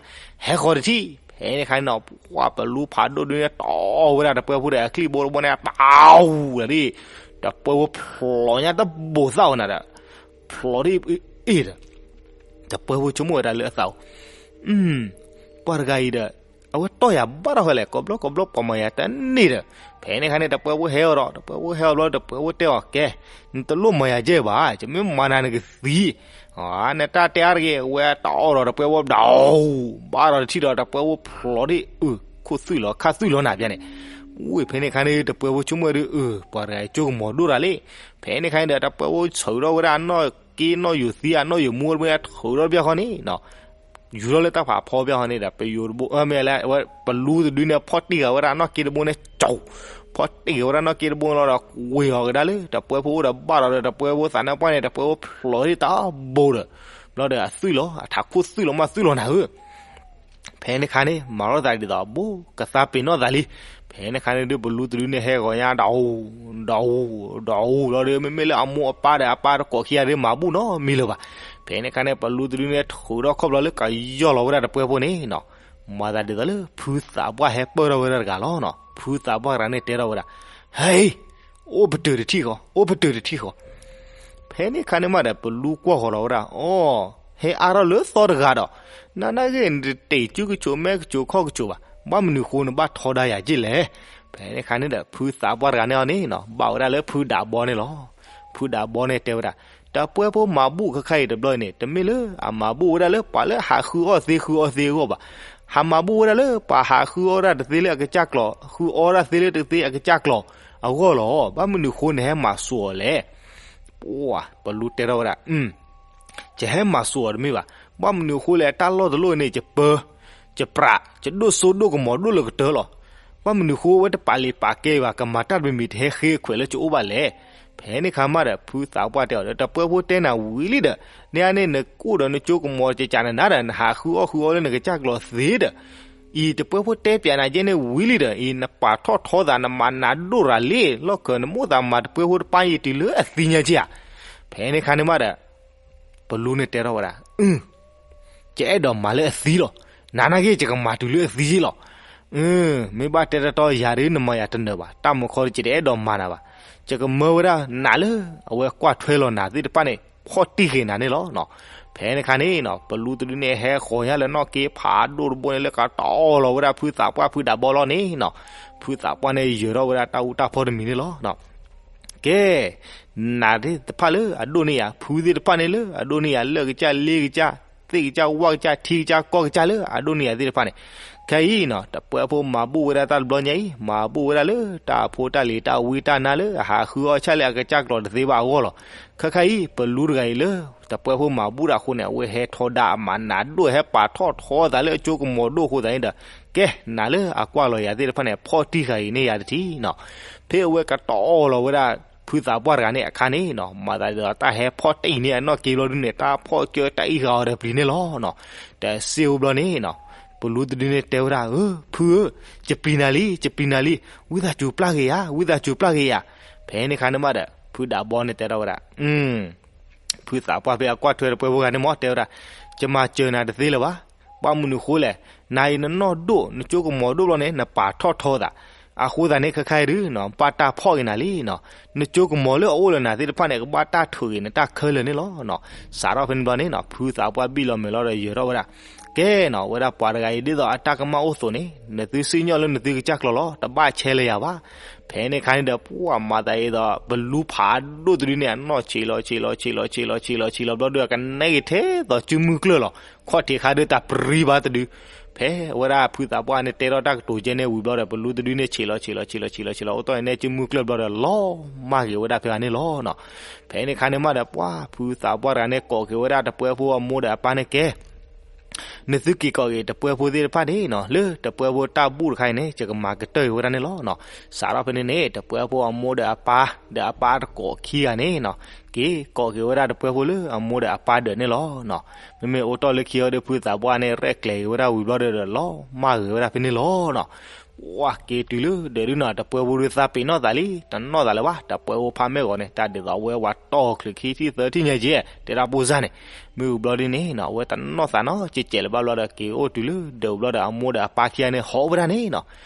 ဟဲဃီၤတထံၣ်. ဖဲန့ၣ်ခါန့ၣ်နီၤ ပှၤပလူဖးဒိၣ်ဒုးန့ၣ် တီၢ်ဝဲဒၣ်တပှဲၤဖိဒီးအချံၣ်ဘိတဘိန့ၣ် ပဝူၤလီၤဒ်, တပှဲၤဖိဖျိးညါတဘိးသၣ်ဝဲနၤဒီး ဖျိးဒ်အ့ၣ်ဒီး တပှဲၤဖိဆိကမိၣ်ဝဲဒၣ်လၢအသးအိၣ်, ပှၤတဂၤအံၤဒီး အဝဲတီၢ်ယၤဘၣ်ထီၣ်ဃဲလဲၣ်, ကိးဘျီကိးဘျီပှၤမၤယၤတန့ၢ်ဒီး, ဖဲန့ၣ်ခါန့ၣ် တပှဲၤဖိဟဲအီၤဒီး တပှဲၤဖိဟဲအီၤဘျီ တပှဲၤဖိတဲအီၤ, ကဲ, နတလိၣ်မၤယၤယဲၢ်ဘၣ်, ယမ့ၢ်မၤနၤနကသံ, နတၢ်တဲအါတဂ့ၤ, ဝဲတီၢ်အီၤဒီး တပှဲၤဖိဒီး ဘၣ်ဒီးတထံၣ်ဒီး တပှဲၤဖိဖျိးဒ်အုး ခိၣ်သွံၣ်လီၤ ခါသွံၣ်လီၤနၤပျဲန့ၣ်. ဝ့ၢ်ဖဲန့ၣ်ခါန့ၣ် တပှဲၤဖိဆိကမိၣ်ဝဲဒုး အုး ပှၤတဂၤအံၤကၠိကမီၤဒိၣ်တၢ်လံ. ဖဲန့ၣ်ခါန့ၣ်ဒီး တပှဲၤဖိဆၢထီၣ်ဝဲဒၣ်အနီၢ်က့နီၢ်ယိာ်သံ အနီၢ်ယိာ်မူတဘိန့ၣ် ထုးထီၣ်တဘျီဃီန့ၣ် ယူၤထီၣ်လၢတၢ်ဖးဖီဘျီဃီန့ၣ်ဒီး ပယိၤတဘိ မ့ၢ်လၢ ပလူတဒုန့ၣ် ဖီၣ်တံၢ်ဃာ်ဝဲဒၣ်အနီၢ်က့တဘိန့ၣ် ကၠီ, ဖီၣ်တံၢ်ဃာ်ဝဲဒၣ်နီၢ်က့တဘိန့ၣ်လီၤဒီး ကွံာ်အီၤကဒါလၢ တပှဲၤဖိအိၣ်ဒီးဘၣ်ဒီး တပှဲၤဖိသးနါပှၢ်န့ၣ် တပှဲၤဖိဖျိးဒ်တၢ်ဘိဒီး ဘျီဒီးအသွံၣ်လီၤ အထးခိၣ်သွံၣ်လီၤမးသွံၣ်လီၤနၤဧၢ ဖဲန့ၣ်ခါန့ၣ် မၤထီၣ်သးဒ်သိးအဘိ ကသါပ့ၤနီၣ်သးလံ. ဖဲန့ၣ်ခါန့ၣ်ဒုး ပလူတဒုန့ၣ်ဟဲဂီၤညါ ဒီးအူ, ဒီးအူ, ဒီးအူလီၤဒီး မ့မ့ၢ်လၢအမိၢ်အပၢ်ဒီးအပၢ်တကိးခံဂၤဒုးမၤဘူၣ်နီတမံၤလၢၤဘၣ်. ဖဲန့ၣ်ခါန့ၣ် ပလူတဒုန့ၣ်ထုးထီၣ်ခီၣ်ဘျီလၢကယီၢ်လီၤဝဲဒၣ်တပှဲၤဖိန့ၣ်နီၤ. မၤသးဒ်သိးလၢ ဖုသးပှၢ်ဟဲပၢၢ်ထီၣ်ဝဲဒၣ်တဂၤလီၤနီၤ. ဖုသးပှၢ်တဂၤန့ၣ်တဲထီၣ်ဝဲဒၣ်, ဟဲ, အိၣ်ပတုာ်တထံၣ်ဃီ, အိၣ်ပတုာ်တထံၣ်ဃီ. ဖဲန့ၣ်ခါန့ၣ်မးဒီး ပလူကွၢ်ဃီၤလီၤဝဲဒၣ်, အိ, ဟဲအါထီၣ်လၢသီတဂၤဒီး, နနာ်ဂ့ၢ် နတတ့ၢ်စုကဆိးမဲကဆိးခီၣ်ကဆိးဘၣ်, ဘၣ်မနုၤဃိနဘၣ်ထီဒါယၤက့ၢ်လဲၣ်. ဖဲန့ၣ်ခါန့ၣ်ဒီး ဖုသးပှၢ်တဂၤန့ၣ်အီၤန့ၣ်နီၤ ဘၣ်ဝဲဒၣ်လၢဖုဒးဘီန့ၣ်လီၤ. ဖုဒးဘီန့ၣ်တဲဝဲဒၣ်, တပှဲၤဖိမၤဘူၣ်ခဲခါအံၤတဘျီအံၤန့ၣ် တမ့ၢ်လၢအမၤဘူၣ်ဝဲဒၣ်လၢပှၤလၢဟးဃုအီၣ်သ့ဃုအီသ့အဂီၢ်ဘၣ်. ဟးမၤဘူၣ်ဝဲဒၣ်လၢပှၤဟးဃုအီၣ်ဒၣ်တသ့လၢအကစၢ်ကျိာ် ဃုအီဒၣ်သ့လၢတသ့အကစၢ်ကျိာ်အဂီၢ်လီၤ. ဘၣ်မနုၤဃိနဟဲမၤစိာ်အီၤလဲၣ်. ပှၤပလူတဲထီၣ်ဝဲဒၣ်, ယဟဲမၤစိာ်အီၤတမ့ၢ်ဘၣ်. ဘၣ်မနုၤအဃိလဲၣ် တၢ်လီၢ်တလီၢ်န့ၣ် ယပၢ, ယပြး, ယဒိၣ်စိဒိၣ်ကမီၤဒိၣ်လၢကတၢၢ်လီၤ. ဘၣ်မနုၤအဃိဝဲတပာ်လံာ်ပာ်ကဲဘၣ် ကမၤတၢ်တမံၤမံၤတဟဲဃ့ခွဲးလၢယအိၣ်ဘၣ်လဲၣ်. ဖဲန့ၣ်ခါမးဒီး ဖုသးပှၢ်တဲအီၤဒီး တပှဲၤဖိတဲနၤဝံၤလံဒီး န့ၣ်အန့ၣ် နကအိၣ်ဒီးနကၠိကမီၤကကးနနၤဒီး နဟးဃုအီၣ်ဃုအီလၢနကစၢ်ကျိာ်သ့ဒီး အံၤတပှဲၤဖိတဲပျးနၤကဲန့ၣ်ဝံၤလံဒီး အံၤနပာ်ထီၣ်ထီသး နမၤနးဒိၣ်ရၤလံ, လီၢ်ခၢၣ်နမိၣ်သးမၤတပှဲၤဖိတပၢ်အံၤတုၤလၢအသံညါက့ဧါ. ဖဲန့ၣ်ခါန့ၣ်မးဒီး ပလူန့ၣ်တဲထီၣ်ဝဲဒၣ်, ယအဲၣ်ဒိးမၤလၢအသံလီၤ. နၤနာ်က့ ယကမၤတုၤလၢအသံလီၤ. မ့ၢ်ဘၣ်တဲတတီယၤဒုး နမၤယၤတနၢၤဘၣ်. တၢ်မူခီဒီး ယတအဲၣ်ဒိးမၤနၤဘၣ်. ယကမၢဝဲဒၣ်နးလၢ အဝဲကွၢ်ထွဲလီၤနၤသ့ၣ်တဖၣ်န့ၣ် ဖီၣ်တံၢ်ဃာ်နၤန့ၣ်လီၤ. ဖဲန့ၣ်ခါန့ၣ်နီၤ ပလူတဒုန့ၣ် ဟဲဃီၤညါလၢနီၢ်က့ဖးဒိၣ်တဘိန့ၣ် လၢကတီၢ်လီၤဝဲဒၣ်ဖုသးပှၢ်ဖုဒးဘီလီၤန့ၣ်နီၤ. ဖုသးပှၢ်န့ၣ် ယၢၤထီၣ်ဝဲဒၣ်တၢ်အူတၢ်ဖီတမံၤန့ၣ်လီၤ. ကဲ, နးသ့ၣ်တဖၣ်လၢအဒိၣ်န့ၢ်ယၤ, ဖုသ့ၣ်တဖၣ်န့ၣ်လၢအဒိၣ်န့ၢ်ယၤ, လၢၢ်ကစၢ်, လ့ကစၢ်, သ့ၣ်ကစၢ်, ဝၣ်ကစၢ်, ထံကစၢ်, ကီၢ်ကစၢ်လၢအဒိၣ်န့ၢ်ယၤသ့ၣ်တဖၣ်န့ၣ်, ခဲအံၤနီၤ တပှဲဖိမၤဘူၣ်ဝဲဒၣ်တၢ်တဘျီညါအံၤ မၤဘူၣ်ဝဲဒၣ်လၢတၢ်အဖိတၢ်လံၤတၢ်ဝံတၢ်နါလၢအဟးဃုအီၣ်ဆၣ်လၢအကစၢ်ကျိာ်တသ့ဘၣ်အဂီၢ်လီၤ. ခဲခါအံၤ ပလူတဂၤအံၤလၢ တပှဲဖိမၤဘူၣ်တၢ်အဃိန့ၣ် အဝဲဟဲထီဒါအမၤနးဒိၣ် ဟဲပာ်ထီၣ်ထီသးလၢအကၠိကမီၤဒိၣ်အဃိသတးန့ၣ်ဒီး ကဲ နၤလၢအကွၢ်လီၤယၤသ့ၣ်တဖၣ်န့ၣ် ဖီၣ်တံၢ်ဃာ်အံၤန့ၢ်ယၤတထံၣ်နီၤ. ဖဲအဝဲကတီၤအီၣ်လီၤဝဲဒၣ် ဖုသးပှၢ်တဂၤန့ၣ်အခါန့ၣ်နီၤ မၤသးဒ်သိးတၢ်ဟဲဖီၣ်တံၢ်န့ၢ်အနီၢ်က့ဘျီဒုန့ၣ် တၢ်ဖီၣ်ကၢတၢ်အံၣ်ဃာ်အီၤဒီးပျံၤန့ၣ်လီၤနီၤ. တစ့ဝဲဘျီန့ၣ်နီၤ ပလူတဒုန့ၣ်တဲဝဲဒၣ် ဧၢ ဖုဧၢ, ယပျံၤနၤလံ ယပျံၤနၤလံ, ဝံသးစူၤပျၢ်က့ၤယၤ ဝံသးစူၤပျၢ်က့ၤယၤ. ဖဲန့ၣ်အခါန့ၣ်မးဒီး ဖုဒးဘီန့ၣ်တဲထီၣ်ဝဲဒၣ် ဖုသးပှၢ်ဖဲအကွၢ်ထွဲတပှဲဖိဂၤန့ၣ်မး တဲဝဲဒၣ်, ယမၤစၢၤနၤတသ့လၢၤဘၣ်. ဘၣ်မနုၤအဃိလဲၣ်, နၤအံၤနနီၢ်ဒိၣ် နကၠိကမီၤဒိၣ်ဘျီန့ၣ် နပာ်ထီၣ်ထီသး, အဃိသတးန့ၣ် ခဲခါအံၤဒုး ဘၣ်တၢ်ဖီၣ်က့ၤနၤလံနီၤ. နကၠိကမီၤလၢအအိၣ်လၢနၤသ့ၣ်တဖၣ်န့ၣ် ကဘၣ်တၢ်ထုးက့ၤနတၢ်ခဲလၢာ်န့ၣ်လီၤနီၤ. စးထီၣ်ဖဲန့ၣ်ဘျီန့ၣ်နီၤ ဖုသးပှၢ်ဘံၣ်လီၤမဲာ်လီၤဒီးယၢၤထီၣ်ဝဲဒၣ်, ကဲနီၤ ဝဲဒၣ်ပှၤတဂၤအံၤ ဒ်သိးအတၢ်ကမၣ်အိၣ်အသိးန့ၣ် နသုစံၣ်ညီၣ်လၢနသုကစၢ်ကျိာ်လီၤ တဘၣ်ဆဲးလၢယၤဘၣ်. ဖဲန့ၣ်အခါန့ၣ်ဒီး ပှၤမၤသးဒ်သိး ပလူဖးဒိၣ်တဒုန့ၣ် အနီၢ်ဆံးလီၤဆံးလီၤဆံးလီၤဆံးလီၤဆံးလီၤဆံးလီၤဘျီဒီး အကနဲက့ၤထဲသိးစုမုၢ်ကျၢၢ်လီၤ. ခီၣ်ထံးခါဒုးတၢ်ပြံဘၣ်တဒု. ဖဲအဝဲဒၣ်ဖုသးပှၢ်န့ၣ်တဲထီၣ်တၢ်ကတိၤကဲန့ၣ်ဝံၤဘျီဒီး ပလူတဒုန့ၣ် ဆံးလီၤဆံးလီၤဆံးလီၤဆံးလီၤဆံးလီၤ အိၣ်တီၢ်အံၤန့ၣ်စုမုၢ်ကျၢၢ်ဘျီဒီး လီၤမၢ်က့ၤဝဲဒၣ်ဖဲဂၤန့ၣ်လီၤနီၤ. ဖဲန့ၣ်အခါန့ၣ်မးဒီး ပှၤဖုသးပှၢ်တဂၤန့ၣ် ကိးက့ၤဝဲဒၣ်တပှဲဖိအမိၢ်ဒီးအပၢ်န့ၣ်ကဲ နသုက့ၤကိးက့ၤတပှဲဖိသ့ၣ်တဖၣ်န့ၣ်နီၤ လၢတပှဲဖိတၢ်ဘူၣ်တခါအံၤန့ၣ် ယကမၤကတၢၢ်က့ၤဝဲဒၣ်န့ၣ်လီၤနီၤ. စးထီၣ်ဖဲန့ၣ်န့ၣ် တပှဲဖိအမိၢ်ဒီးအပၢ် ဒီးအပၢ်တကိးခံဂၤန့ၣ်နီၤ က့ၤကိးက့ၤဝဲဒၣ်တပှဲဖိလၢအမိၢ်ဒီးအပၢ်ဒၢးန့ၣ်လီၤနီၤ. မ့မ့ၢ်အိၣ်တီၢ်လၢခံအီၤဒီး ဖုသးပှၢ်န့ၣ် ရဲၣ်ကျဲၤက့ၤဝဲဒၣ်ဝံၤဘျီဒီး လီၤမၢ်က့ၤဝဲဒၣ်ဖဲန့ၣ်လီၤနီၤ. ပှၤက့ၤတုၤလၢဒၢးဒုနီၤ တပှဲဖိဒုးသးပ့ၤနီၣ်သးလံ တနီၣ်သးလၢၤဘၣ် တပှဲဖိဖးမဲာ်ဂီၤန့ၣ် တၢ်ဒ်သိးအဝဲဝၤတီၢ်ချုးခံထံၣ်သၢထံၣ်ညါက့ တဲဒၣ်ပိၢ်စၢ်န့ၣ်. မ့ၢ်ဝံၤဘျီဒုန့ၣ်နီၤ အဝဲတနီၣ်သးနီၤ ကဲးကဲးလၢၤဘၣ်ဘျီဒီး က့ၤအိၣ်တုၤလၢဒၢးဘျီဒီး အမိၢ်ဒီးအပၢ်ခံဂၤန့ၣ် ဟီၣ်ဝဲဒၣ်န့ၣ်နီၤ.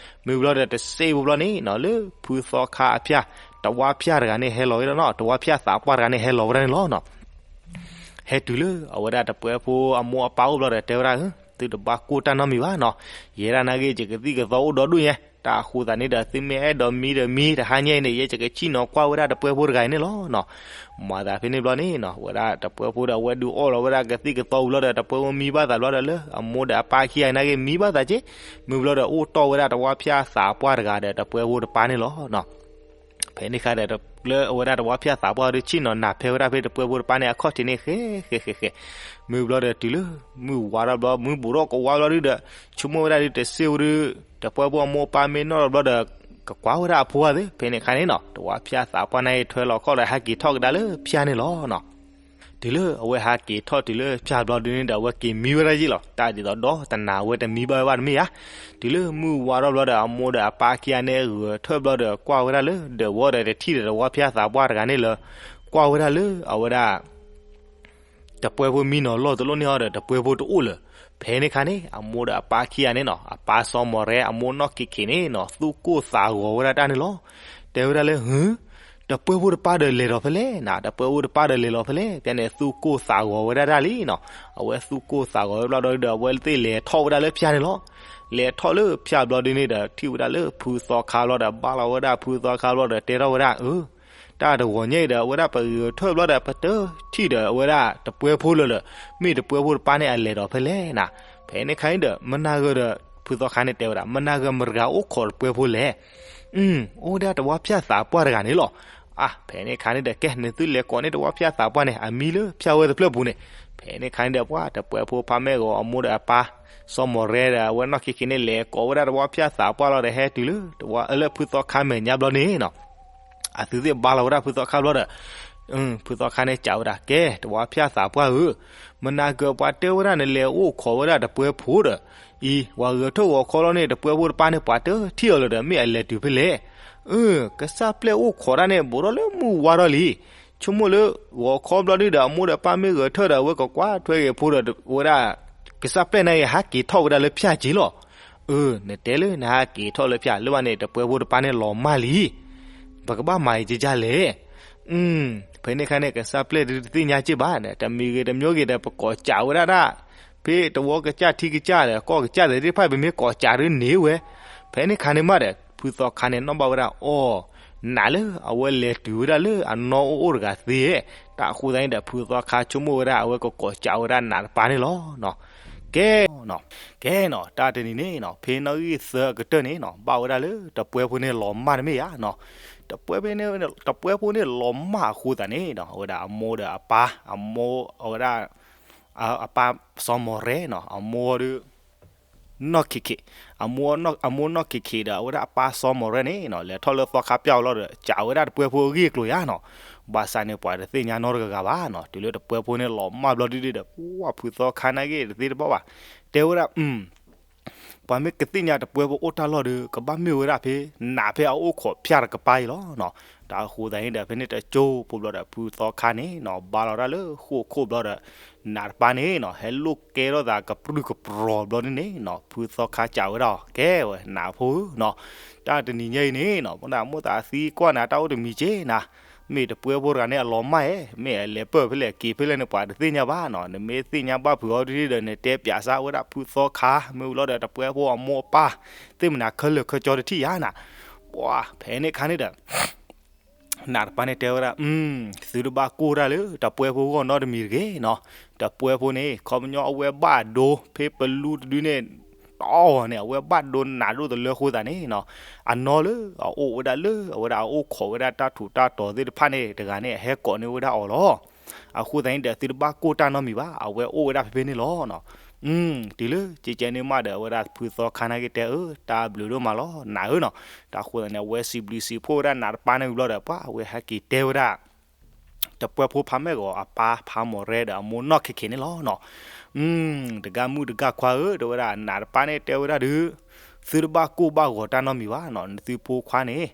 မ့ၢ်ဝံၤဘျီဒီး တစ့ဝံၤဘျီန့ၣ်နီၤ လၢဖုသီခါအဖၠၣ် တဝါဖၠၣ်တဂၤန့ၣ်ဟဲလီၤဝဲဒၣ်နီၤ တဝါဖၠၣ်သးပှၢ်တဂၤန့ၣ်ဟဲလီၤဝဲဒၣ်န့ၣ်လီၤနီၤ. ဟဲတုၤလၢအဝဲဒၣ်တပှဲဖိအမိၢ်အပၢ်အိၣ်ဘျီဒီး တဲဝဲဒၣ် သုတဘၣ်ကိၢ်တၢ်နီတမံၤဘၣ်နီၤ. ယဲဒၣ်နာ်က့ ယကသံၣ်ကသီအိၣ်ဒီဒူၣ်ညါ တၢ်အဃိသတးန့ၣ်ဒီး သုမ့ၢ်အဲၣ်ဒိးမံဒီးမံ တဟါညါအံၤန့ၣ် ယဲယကဆံၣ်နီၤကွၢ်ဝဲဒၣ်တပှဲဖိတဂၤအံၤန့ၣ်လီၤနီၤ. မၤသးဖဲန့ၣ်ဘျီန့ၣ်နီၤ ဝဲဒၣ်တပှဲဖိဒီး အဝဲဒုးအီၣ်လီၤဝဲဒၣ်ကသံၣ်ကသီဝံၤဘျီဒီး တပှဲဖိမံဘၣ်သးဘျီဒီး လၢအမိၢ်ဒီးအပၢ်ခံဂၤအံၤနာ်က့ မံဘၣ်သးက့. မ့ၢ်ဘျီဒီး အိၣ်တီၢ်ဝဲဒၣ်တဝါဖၠၣ်သးပှၢ်တဂၤဒီး တပှဲဖိတပၢ်န့ၣ်လီၤနီၤ. ဖဲန့ၣ်အခါဒီး လၢအဝဲဒၣ်တဝါဖၠၣ်သးပှၢ်ဒီး ဆံၣ်နီၤနၢ်ဖဲဝဲဒၣ်ဖဲတပှဲဖိတပၢ်န့ၣ် အခီၣ်ထံးန့ၣ်ဃဲဃဲဃဲဃဲ. မ့ၢ်ဘျီဒီး တုၤလၢမုၢ်ဝါထီၣ်ဘျီ မုၢ်ဘူးထီၣ်ကဝါဘျီဒုဒီး ဆိကမိၣ်ဝဲဒၣ်ဒု တစ့ဝံၤဒု တပှဲဖိအမိၢ်အပၢ်မ့ၢ်နီၣ်ထီၣ်ဘျီဒီး ကကွၢ်ဝဲဒၣ်အဖိသ့ၣ်. ဖဲန့ၣ်အခါန့ၣ်နီၤ တဝါဖၠၣ်သးပှၢ်န့ၣ် ထွဲလီၤခီၣ်ဒီး ဟးက့ၤထီၣ်ကဒါလၢဖၠၣ်န့ၣ်လီၤနီၤ. တုၤလၢအဝဲဟးက့ၤထီၣ်တုၤလၢဖၠၣ်ဘျီဒုန့ၣ်ဒီး အဝဲက့ၤမံဝဲဒၣ်ယ့ၣ်လီၤ. တၢ်ဒ်သိးဒီတနၤအဝဲတမံဘၣ်ဝဲဘၣ်တမ့ၢ်ဧါ. တုၤလၢမုၢ်ဝါထီၣ်ဘျီဒီး အမိၢ်ဒီးအပၢ်ခံဂၤန့ၣ် ဂဲၤထၢၣ်ဘျီဒီး ကွၢ်ဝဲဒၣ်လၢဒၢးဝီဒီး တထံၣ်ဒီးတဝါဖၠၣ်သးပှၢ်တဂၤန့ၣ်လၢ ကွၢ်ဝဲဒၣ်လၢအဝဲဒၣ် တပှဲဖိမံနီၤလီၢ်တလီၢ်န့ၣ်အီၤဒီး တပှဲဖိတအိၣ်လၢၤ. ဖဲန့ၣ်အခါန့ၣ် အမိၢ်ဒီးအပၢ်ခံဂၤန့ၣ်နီၤ အပၢ်စီၤမီၢ်ရဲ အမိၢ်နီၢ်ခံခံန့ၣ်နီၤ သူၣ်ကိၢ်သးဂီၤဝဲဒၣ်တၢ်န့ၣ်လီၤ. တဲဝဲဒၣ်လၢ ဟု တပှဲဖိတပၢ်ဒီးလဲၤဒီးဖဲလဲၣ်နၤ တပှဲဖိတပၢ်ဒီးလဲၤလီၤဖဲလဲၣ်. ဖဲန့ၣ် သူၣ်ကိၢ်သးဂီၤဝဲဒၣ်တၢ်လံနီၤ. အဝဲသူၣ်ကိၢ်သးဂီၤဝဲဘျီဒီး အဝဲသ့ၣ်လဲၤထီၣ်ဝဲဒၣ်လၢဖၠၣ်န့ၣ်လီၤ. လဲၤထီၣ်လၢဖၠၣ်ဘျီဒုန့ၣ်ဒီး ထံၣ်ဝဲဒၣ်လၢဖုသီခါဘျီဒီး ဘါလီၤဝဲဒၣ်ဖုသီခါဘျီဒီး တဲထီၣ်ဝဲဒၣ် အၢ တၢ်တဂီၤညါအံၤဒီး အဝဲဒၣ်ပဂဲၤထၢၣ်ဘျီဒီး ပတထံၣ်ဒီးအဝဲဒၣ်တပှဲဖိလၢၤလၢၤ. မ့ၢ်တပှဲဖိတပၢ်န့ၣ် အလဲၤဒီးဖဲလဲၣ်နၤ. ဖဲန့ၣ်အခါန့ၣ်ဒီး မနၤဂၤဒီး ဖုသီခါန့ၣ်တဲဝဲဒၣ် မနၤဂၤမတၤတဂၤအိၣ်ခိးတပှဲဖိလဲၣ်. အိၣ်ဝဲဒၣ်တဝါဖၠၣ်သးပှၢ်တဂၤန့ၣ်လီၤ. အါ ဖဲန့ၣ်အခါန့ၣ်ဒီး ကဲ နသုလဲၤကိးန့ၢ်တဝါဖၠၣ်သးပှၢ်န့ၣ် အမံလၢဖၠၣ်ဝဲတဖျၢၣ်ပူၤန့ၣ်. ဖဲန့ၣ်အခါန့ၣ်ဒီး ပှၤတပှဲဖိဖးမဲာ်ဂီၤအမိၢ်ဒီးအပၢ် စီၤမီၢ်ရဲဒီး အဝဲနီၢ်ခံခံန့ၣ် လဲၤကိးဝဲဒၣ်တဝါဖၠၣ်သးပှၢ်လီၤဒီး ဟဲတုၤလၢ လၢဖုသီခါမဲာ်ညါဘျီန့ၣ်နီၤ အသုသ့ၣ်ဘါလီၤဝဲဒၣ်ဖုသီခါဘျီဒီး ဖုသီခါန့ၣ်စံးဝဲဒၣ် ကဲ တဝါဖၠၣ်သးပှၢ်ဧၢ, မနၤကၢၤပှၤတဲဝဲဒၣ်နလဲၤအိၣ်ခိးဝဲဒၣ်တပှဲဖိဒီး အံၤ ပှၤဂဲၤထၢၣ်ဂီၤခီလီၤန့ၣ် တပှဲဖိတပၢ်န့ၣ် ပှၤတထံၣ်အီၤလၢၤဒီး မ့ၢ်အလဲၤတုၤဖဲလဲၣ်. အၢ ကစၢ်ပျဲၢ်အိၣ်ခိးတၢ်န့ၣ် ဘူးထီၣ်လၢမုၢ်ဝါထီၣ်လံ. ဆိကမိၣ်လၢ ဂီၤခီဘျီဒုဒီး အမိၢ်ဒီးပၢ်မ့ၢ်ဂဲၤထၢၣ်ဒီး အဝဲကကွၢ်ထွဲက့ၤဖိဒီး ဝဲဒၣ် ကစၢ်ပျဲၢ်န့ၣ် ဟးက့ၤထီၣ်ဝဲဒၣ်လၢဖၠၣ်က့ၤလီၤ. အၢ နတဲလၢနဟးက့ၤထီၣ်လၢဖၠၣ်လၢဘၣ်န့ၣ် တပှဲဖိတပၢ်န့ၣ်လီၤမၢ်လံ. ပကဘၣ်မၤအံၤကကၢ်လဲၣ်. ဖဲန့ၣ်အခါန့ၣ် ကစၢ်ပျဲၢ်ဒုတသ့ၣ်ညါက့ၤဘၣ်န့ၣ် တမံၤဂ့ၤတမံၤဂ့ၤဒီး ပကိးစးဝဲဒၣ်ဒၣ် ဖဲတဝီကစၢ်ထံကစၢ်ဒီး ကီၢ်ကစၢ်သ့ၣ်တဖၣ် ပမ့ၢ်ကိးစးဒုန့ၣ်ဝဲ. ဖဲန့ၣ်အခါန့ၣ်မးဒီး ဖုသီခါန့ၣ်နီၣ်ဘၣ်ဝဲဒၣ် အီ နးလၢအဝဲလဲၤတုၤဝဲဒၣ်လၢအနီၢ်အိၣ်အိၣ်တဂၤသ့, တၢ်အဃိသတးန့ၣ်ဒီး ဖုသီခါဆိကမိၣ်ဝဲဒၣ် အဝဲကကိးစးဝဲဒၣ်နးတပၢ်န့ၣ်လီၤ. ကဲနီၤ, ကဲနီၤ, တၢ်တနံၤန့ၣ်နီၤ ဖဲနီၣ်ဂံၢ်သၢအကတၢၢ်န့ၣ်နီၤ ဘၣ်ဝဲဒၣ်လၢတပှဲဖိန့ၣ်လီၤမၢ်တမ့ၢ်ဧါနီၤ. တပှဲဖိန့ၣ်, တပှဲဖိန့ၣ်လီၤမၢ်အဃိသတးန့ၣ်နီၤ အဝဲဒၣ်အမိၢ်ဒီးအပၢ်, အမိၢ်အဝဲဒၣ် အပၢ်စီၤမီၢ်ရဲနီၤ အမိၢ်ဒီး နီၢ်ခ့ခ့, အမိၢ်နီၢ်ခ့ခ့ဒီး အဝဲဒၣ်အပၢ်စီၤမီၢ်ရဲန့ၣ်နီၤ လဲၤထီၣ်လၢသီခါပျၢ်အလီၢ်ဒီး ကးဝဲဒၣ်တပှဲဖိအဂ့ၢ်အကျိၤယါနီၤ. ဘၣ်ဆၣ်န့ၣ် ပှၤတသ့ၣ်ညါနီတဂၤဂၤဘၣ်နီၤ. တုၤလၢတပှဲဖိန့ၣ်လီၤမၢ်ဘျီဒုဒုဒီး ပှၤဖုသီခါနာ်က့တသ့တဘၣ်ဘၣ်. တဲဝဲဒၣ် ပှၤမ့ၢ်ကသ့ၣ်ညါတပှဲဖိအိၣ်တၢ်လီၢ်ဒီး ကဘၣ်မ့ၢ်ဝဲဒၣ်ဖဲ နးဖဲအအိၣ်ခိးဖၠၣ်တကပၤအံၤလီၤနီၤ. တၢ်အဃိသတးန့ၣ်ဒီး ဖဲန့ၣ်တကၠိဖိဘျီဒီး ဖုသီခါန့ၣ်နီၤ ဘါလီၤဒၣ်လၢဃိၣ်ခိၣ်ဘျီဒီး နးတပၤန့ၣ်နီၤ ဟဲလိၣ်ကဲထီၣ်သးကပြုၢ်ကပြီၤဘျီဒုန့ၣ်နီၤ ဖုသီခါကးဝဲဒၣ်အီၤ ကဲဝဲနးဖိဧၢနီၤ. တၢ်တနံၤညါအံၤန့ၣ်နီၤ ပနၢ်မိၣ်သးသံကွၢ်နၤ တၢ်အိၣ်တမံၤက့နၤ မ့ၢ်တပှဲဖိတဂၤန့ၣ်အလီၤမၢ်ဧဲ, မ့ၢ်အလဲၤပၢၢ်ဖဲလဲၣ်က့ၤဖဲလဲၣ်န့ၣ် ပှၤတသ့ၣ်ညါဘၣ်နီၤ. နမ့ၢ်သ့ၣ်ညါဘၣ်ဖုးအီၤဒ်ဒီး နတဲပၠးစၢ်ဝဲဒၣ်ဖုသီခါ မ့ၢ်ဝံၤလီၤဒီး တပှဲဖိအမိၢ်အပၢ် သ့ၣ်မနၤခဲလၢာ်ခဲကၠီတထံၣ်ယါနၤ. ပှၤဖဲန့ၣ်ခါန့ၣ်ဒီး နးတပၤန့ၣ်တဲဝဲဒၣ် သုတဘၣ်ကိၢ်တၢ်လၢတပှဲဖိဂီၢ်နီတမံၤတဂ့ၤနီၤ. တပှဲဖိန့ၣ် ခီပညီအဝဲဘၣ်ဒိ ဖဲပလူတဒုန့ၣ် တီၢ်န့ၣ် အဝဲဘၣ်ဒိနးဒိၣ်တလၢအဃိသတးန့ၣ်နီၤ အနီၢ်လၢအအိၣ်ဝဲဒၣ်လၢ အဝဲဒၣ်အအိၣ်ခိးဝဲဒၣ်တၢ်ထူးတၢ်တီၤသ့ၣ်တဖၣ်န့ၣ် တဂၤန့ၣ် အဟဲကိးန့ၢ်ဝဲဒၣ်အီၤလီၤ. အဃိသတးန့ၣ်ဒီး သုတဘၣ်ကိၢ်တၢ်နီတမံၤဘၣ်, အဝဲအိၣ်ဝဲဒၣ်ဖဲဖဲန့ၣ်လီၤနီၤ. တုၤလၢကဲကဲန့ၣ်မးဒီး အဝဲဒၣ်ဖုသီခါနာ်က့တဲအၢ တၢ်ဘျုးဒိၣ်မးလီၤ နးဧၢနီၤ. တၢ်အဃိသတးန့ၣ် အဝဲစံးဘျုးစံးဖှိၣ်ဝဲဒၣ်နးတပၤန့ၣ်ဝံၤဘျီဒီး ပှၤအဝဲဟဲက့ၤတဲဝဲဒၣ် တပှဲဖိဖါမဲာ်ဂီၤအပၢ်ဖါမီၢ်ရဲဒီးအမိၢ်နီၢ်ခ့ခ့န့ၣ်လီၤနီၤ. တဂၤမုၣ်တဂၤခွါဧၢ တဲဝဲဒၣ် နးတပၤန့ၣ်တဲဝဲဒၣ်ဒီး သုတဘၣ်ကိၢ်ဘၣ်ဂီၤတၢ်နီတမံၤဘၣ်နီၤ. နသုဖိခွါန့ၣ်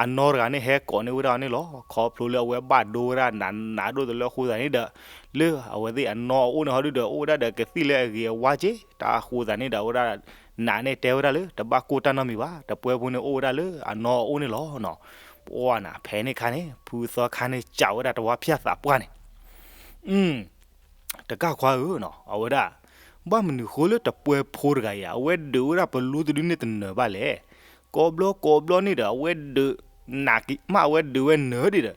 အနီၢ်တဂၤန့ၣ်ဟဲကိးန့ၢ်ဝဲဒၣ်အီၤန့ၣ်လီၤ. ခီဖျိလၢအဝဲဘၣ်ဒိဝဲဒၣ်နး နးဒိၣ်တလၢအဃိသတးန့ၣ်ဒီး လၢအဝဲသ့ၣ်အနီၢ်အအိၣ်န့ၣ်ဟီဒုဒီး အိၣ်ဝဲဒၣ်ဒီးကသံၣ်လၢအဂ့ၤအဝါက့, တၢ်အဃိသတးန့ၣ်ဒီး အဝဲဒၣ် နးန့ၣ်တဲဝဲဒၣ်လၢ တဘၣ်ကိၢ်တၢ်နီတမံၤဘၣ်, တပှဲဖိန့ၣ်အိၣ်ဝဲဒၣ်လၢအနီၢ်အအိၣ်န့ၣ်လီၤနီၤ. ပှၤနၤ ဖဲန့ၣ်ခါန့ၣ် ဖုသီခါန့ၣ် ကးဝဲဒၣ်တဝါဖၠၣ်သးပှၢ်န့ၣ် တကၢ်ခွါဧၢနီၤ, အဝဲဒၣ် ဘၣ်မနုၤဃိလၢတပှဲဖိတဂၤအံၤ အဝဲဒုးဝဲဒၣ်ပလူတဒုန့ၣ်တနၢၤဘၣ်လဲၣ်. ကိးဘျီကိးဘျီန့ၣ်ဒီး အဝဲဒုး နးက့မး အဝဲဒုးဝဲနၢၤဒံးဒီး အံ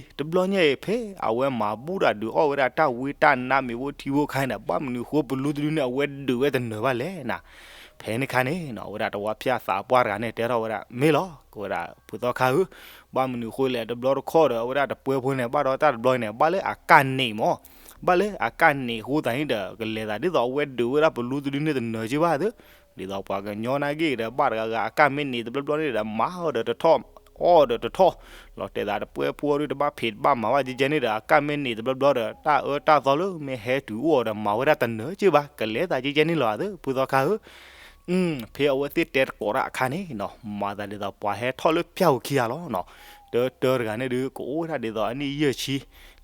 ၤတဘျီညါအံၤ ဖဲအဝဲမၤဘူၣ်တၢ်ဒုးအီၣ်ဝဲဒၣ်တၢ်ဝံတၢ်နါမ့ၤဖိထံဖိခါန့ၣ်ဒီး ဘၣ်မနုၤဃိပလူတဒုန့ၣ် အဝဲဒုးဝဲတနၢၤဘၣ်လဲၣ်နၤ. ဖဲန့ၣ်ခါန့ၣ်နီၤ အဝဲဒၣ်တဝါဖၠၣ်သးပှၢ်တဂၤန့ၣ် တဲထီၣ်ဝဲဒၣ် မ့ၢ်လီၤ ကဝဲဒၣ်ဖုသီခါဧၢ, ဘၣ်မနုၤဃိလဲၣ် တဘျီတခီၣ်ဒီး အဝဲဒၣ်တပှဲဖိန့ၣ် ဘၣ်ဒီးတၢ်တဘျီန့ၣ် ဘၣ်လၢအကၢ်န့ၣ်မး, ဘၣ်လၢအကၢ်န့ၣ်အဃိသတးန့ၣ်ဒီး ကလဲၤသးဒ်သိးအဝဲဒုးဝဲဒၣ်ပလူတဒုန့ၣ်တနၢၤက့ဘၣ်သ့ ဒ်သိးပှၤကညီနာ်က့ဒီး ဘၣ်တဂၤဂၤအကၢ်မ့ၢ်န့ၢ်တဘျီဘျီန့ၣ်ဒီး မၤအီၤဒီးတထီၣ် အီၣ်ဒီးတထီၣ်, လီၤတဲာ်သးတပှဲဖိအီၤဒုး တဘၣ်ဖံးတဘၣ်မၤဘၣ်ကဲကဲန့ၣ်ဒီး အကၢ်မ့ၢ်န့ၢ်တဘျီဘျီဒီး တၢ်အၢတၢ်သီလၢမ့ၢ်ဟဲတုၤအိၣ်အီၤဒီး မၤဝဲဒၣ်တနၢၤက့ဘၣ်, ကလဲၤသးကဲကဲန့ၣ်လီၤသ့ ဖုသီခါဧၢ. ဖဲအဝဲသ့ၣ်တဲတကိးတၢ်အခါန့ၣ်နီၤ မၤသးဒ်သိးပှၤဟဲထီၣ်လၢဖၠၣ်ဧိၤခံဂၤလီၤနီၤ. တၢတၢတဂၤန့ၣ်ဒုး ကအိၣ်ဝဲဒၣ်ဒ်သိးအနံၣ်ယဲၢ်ဆံ,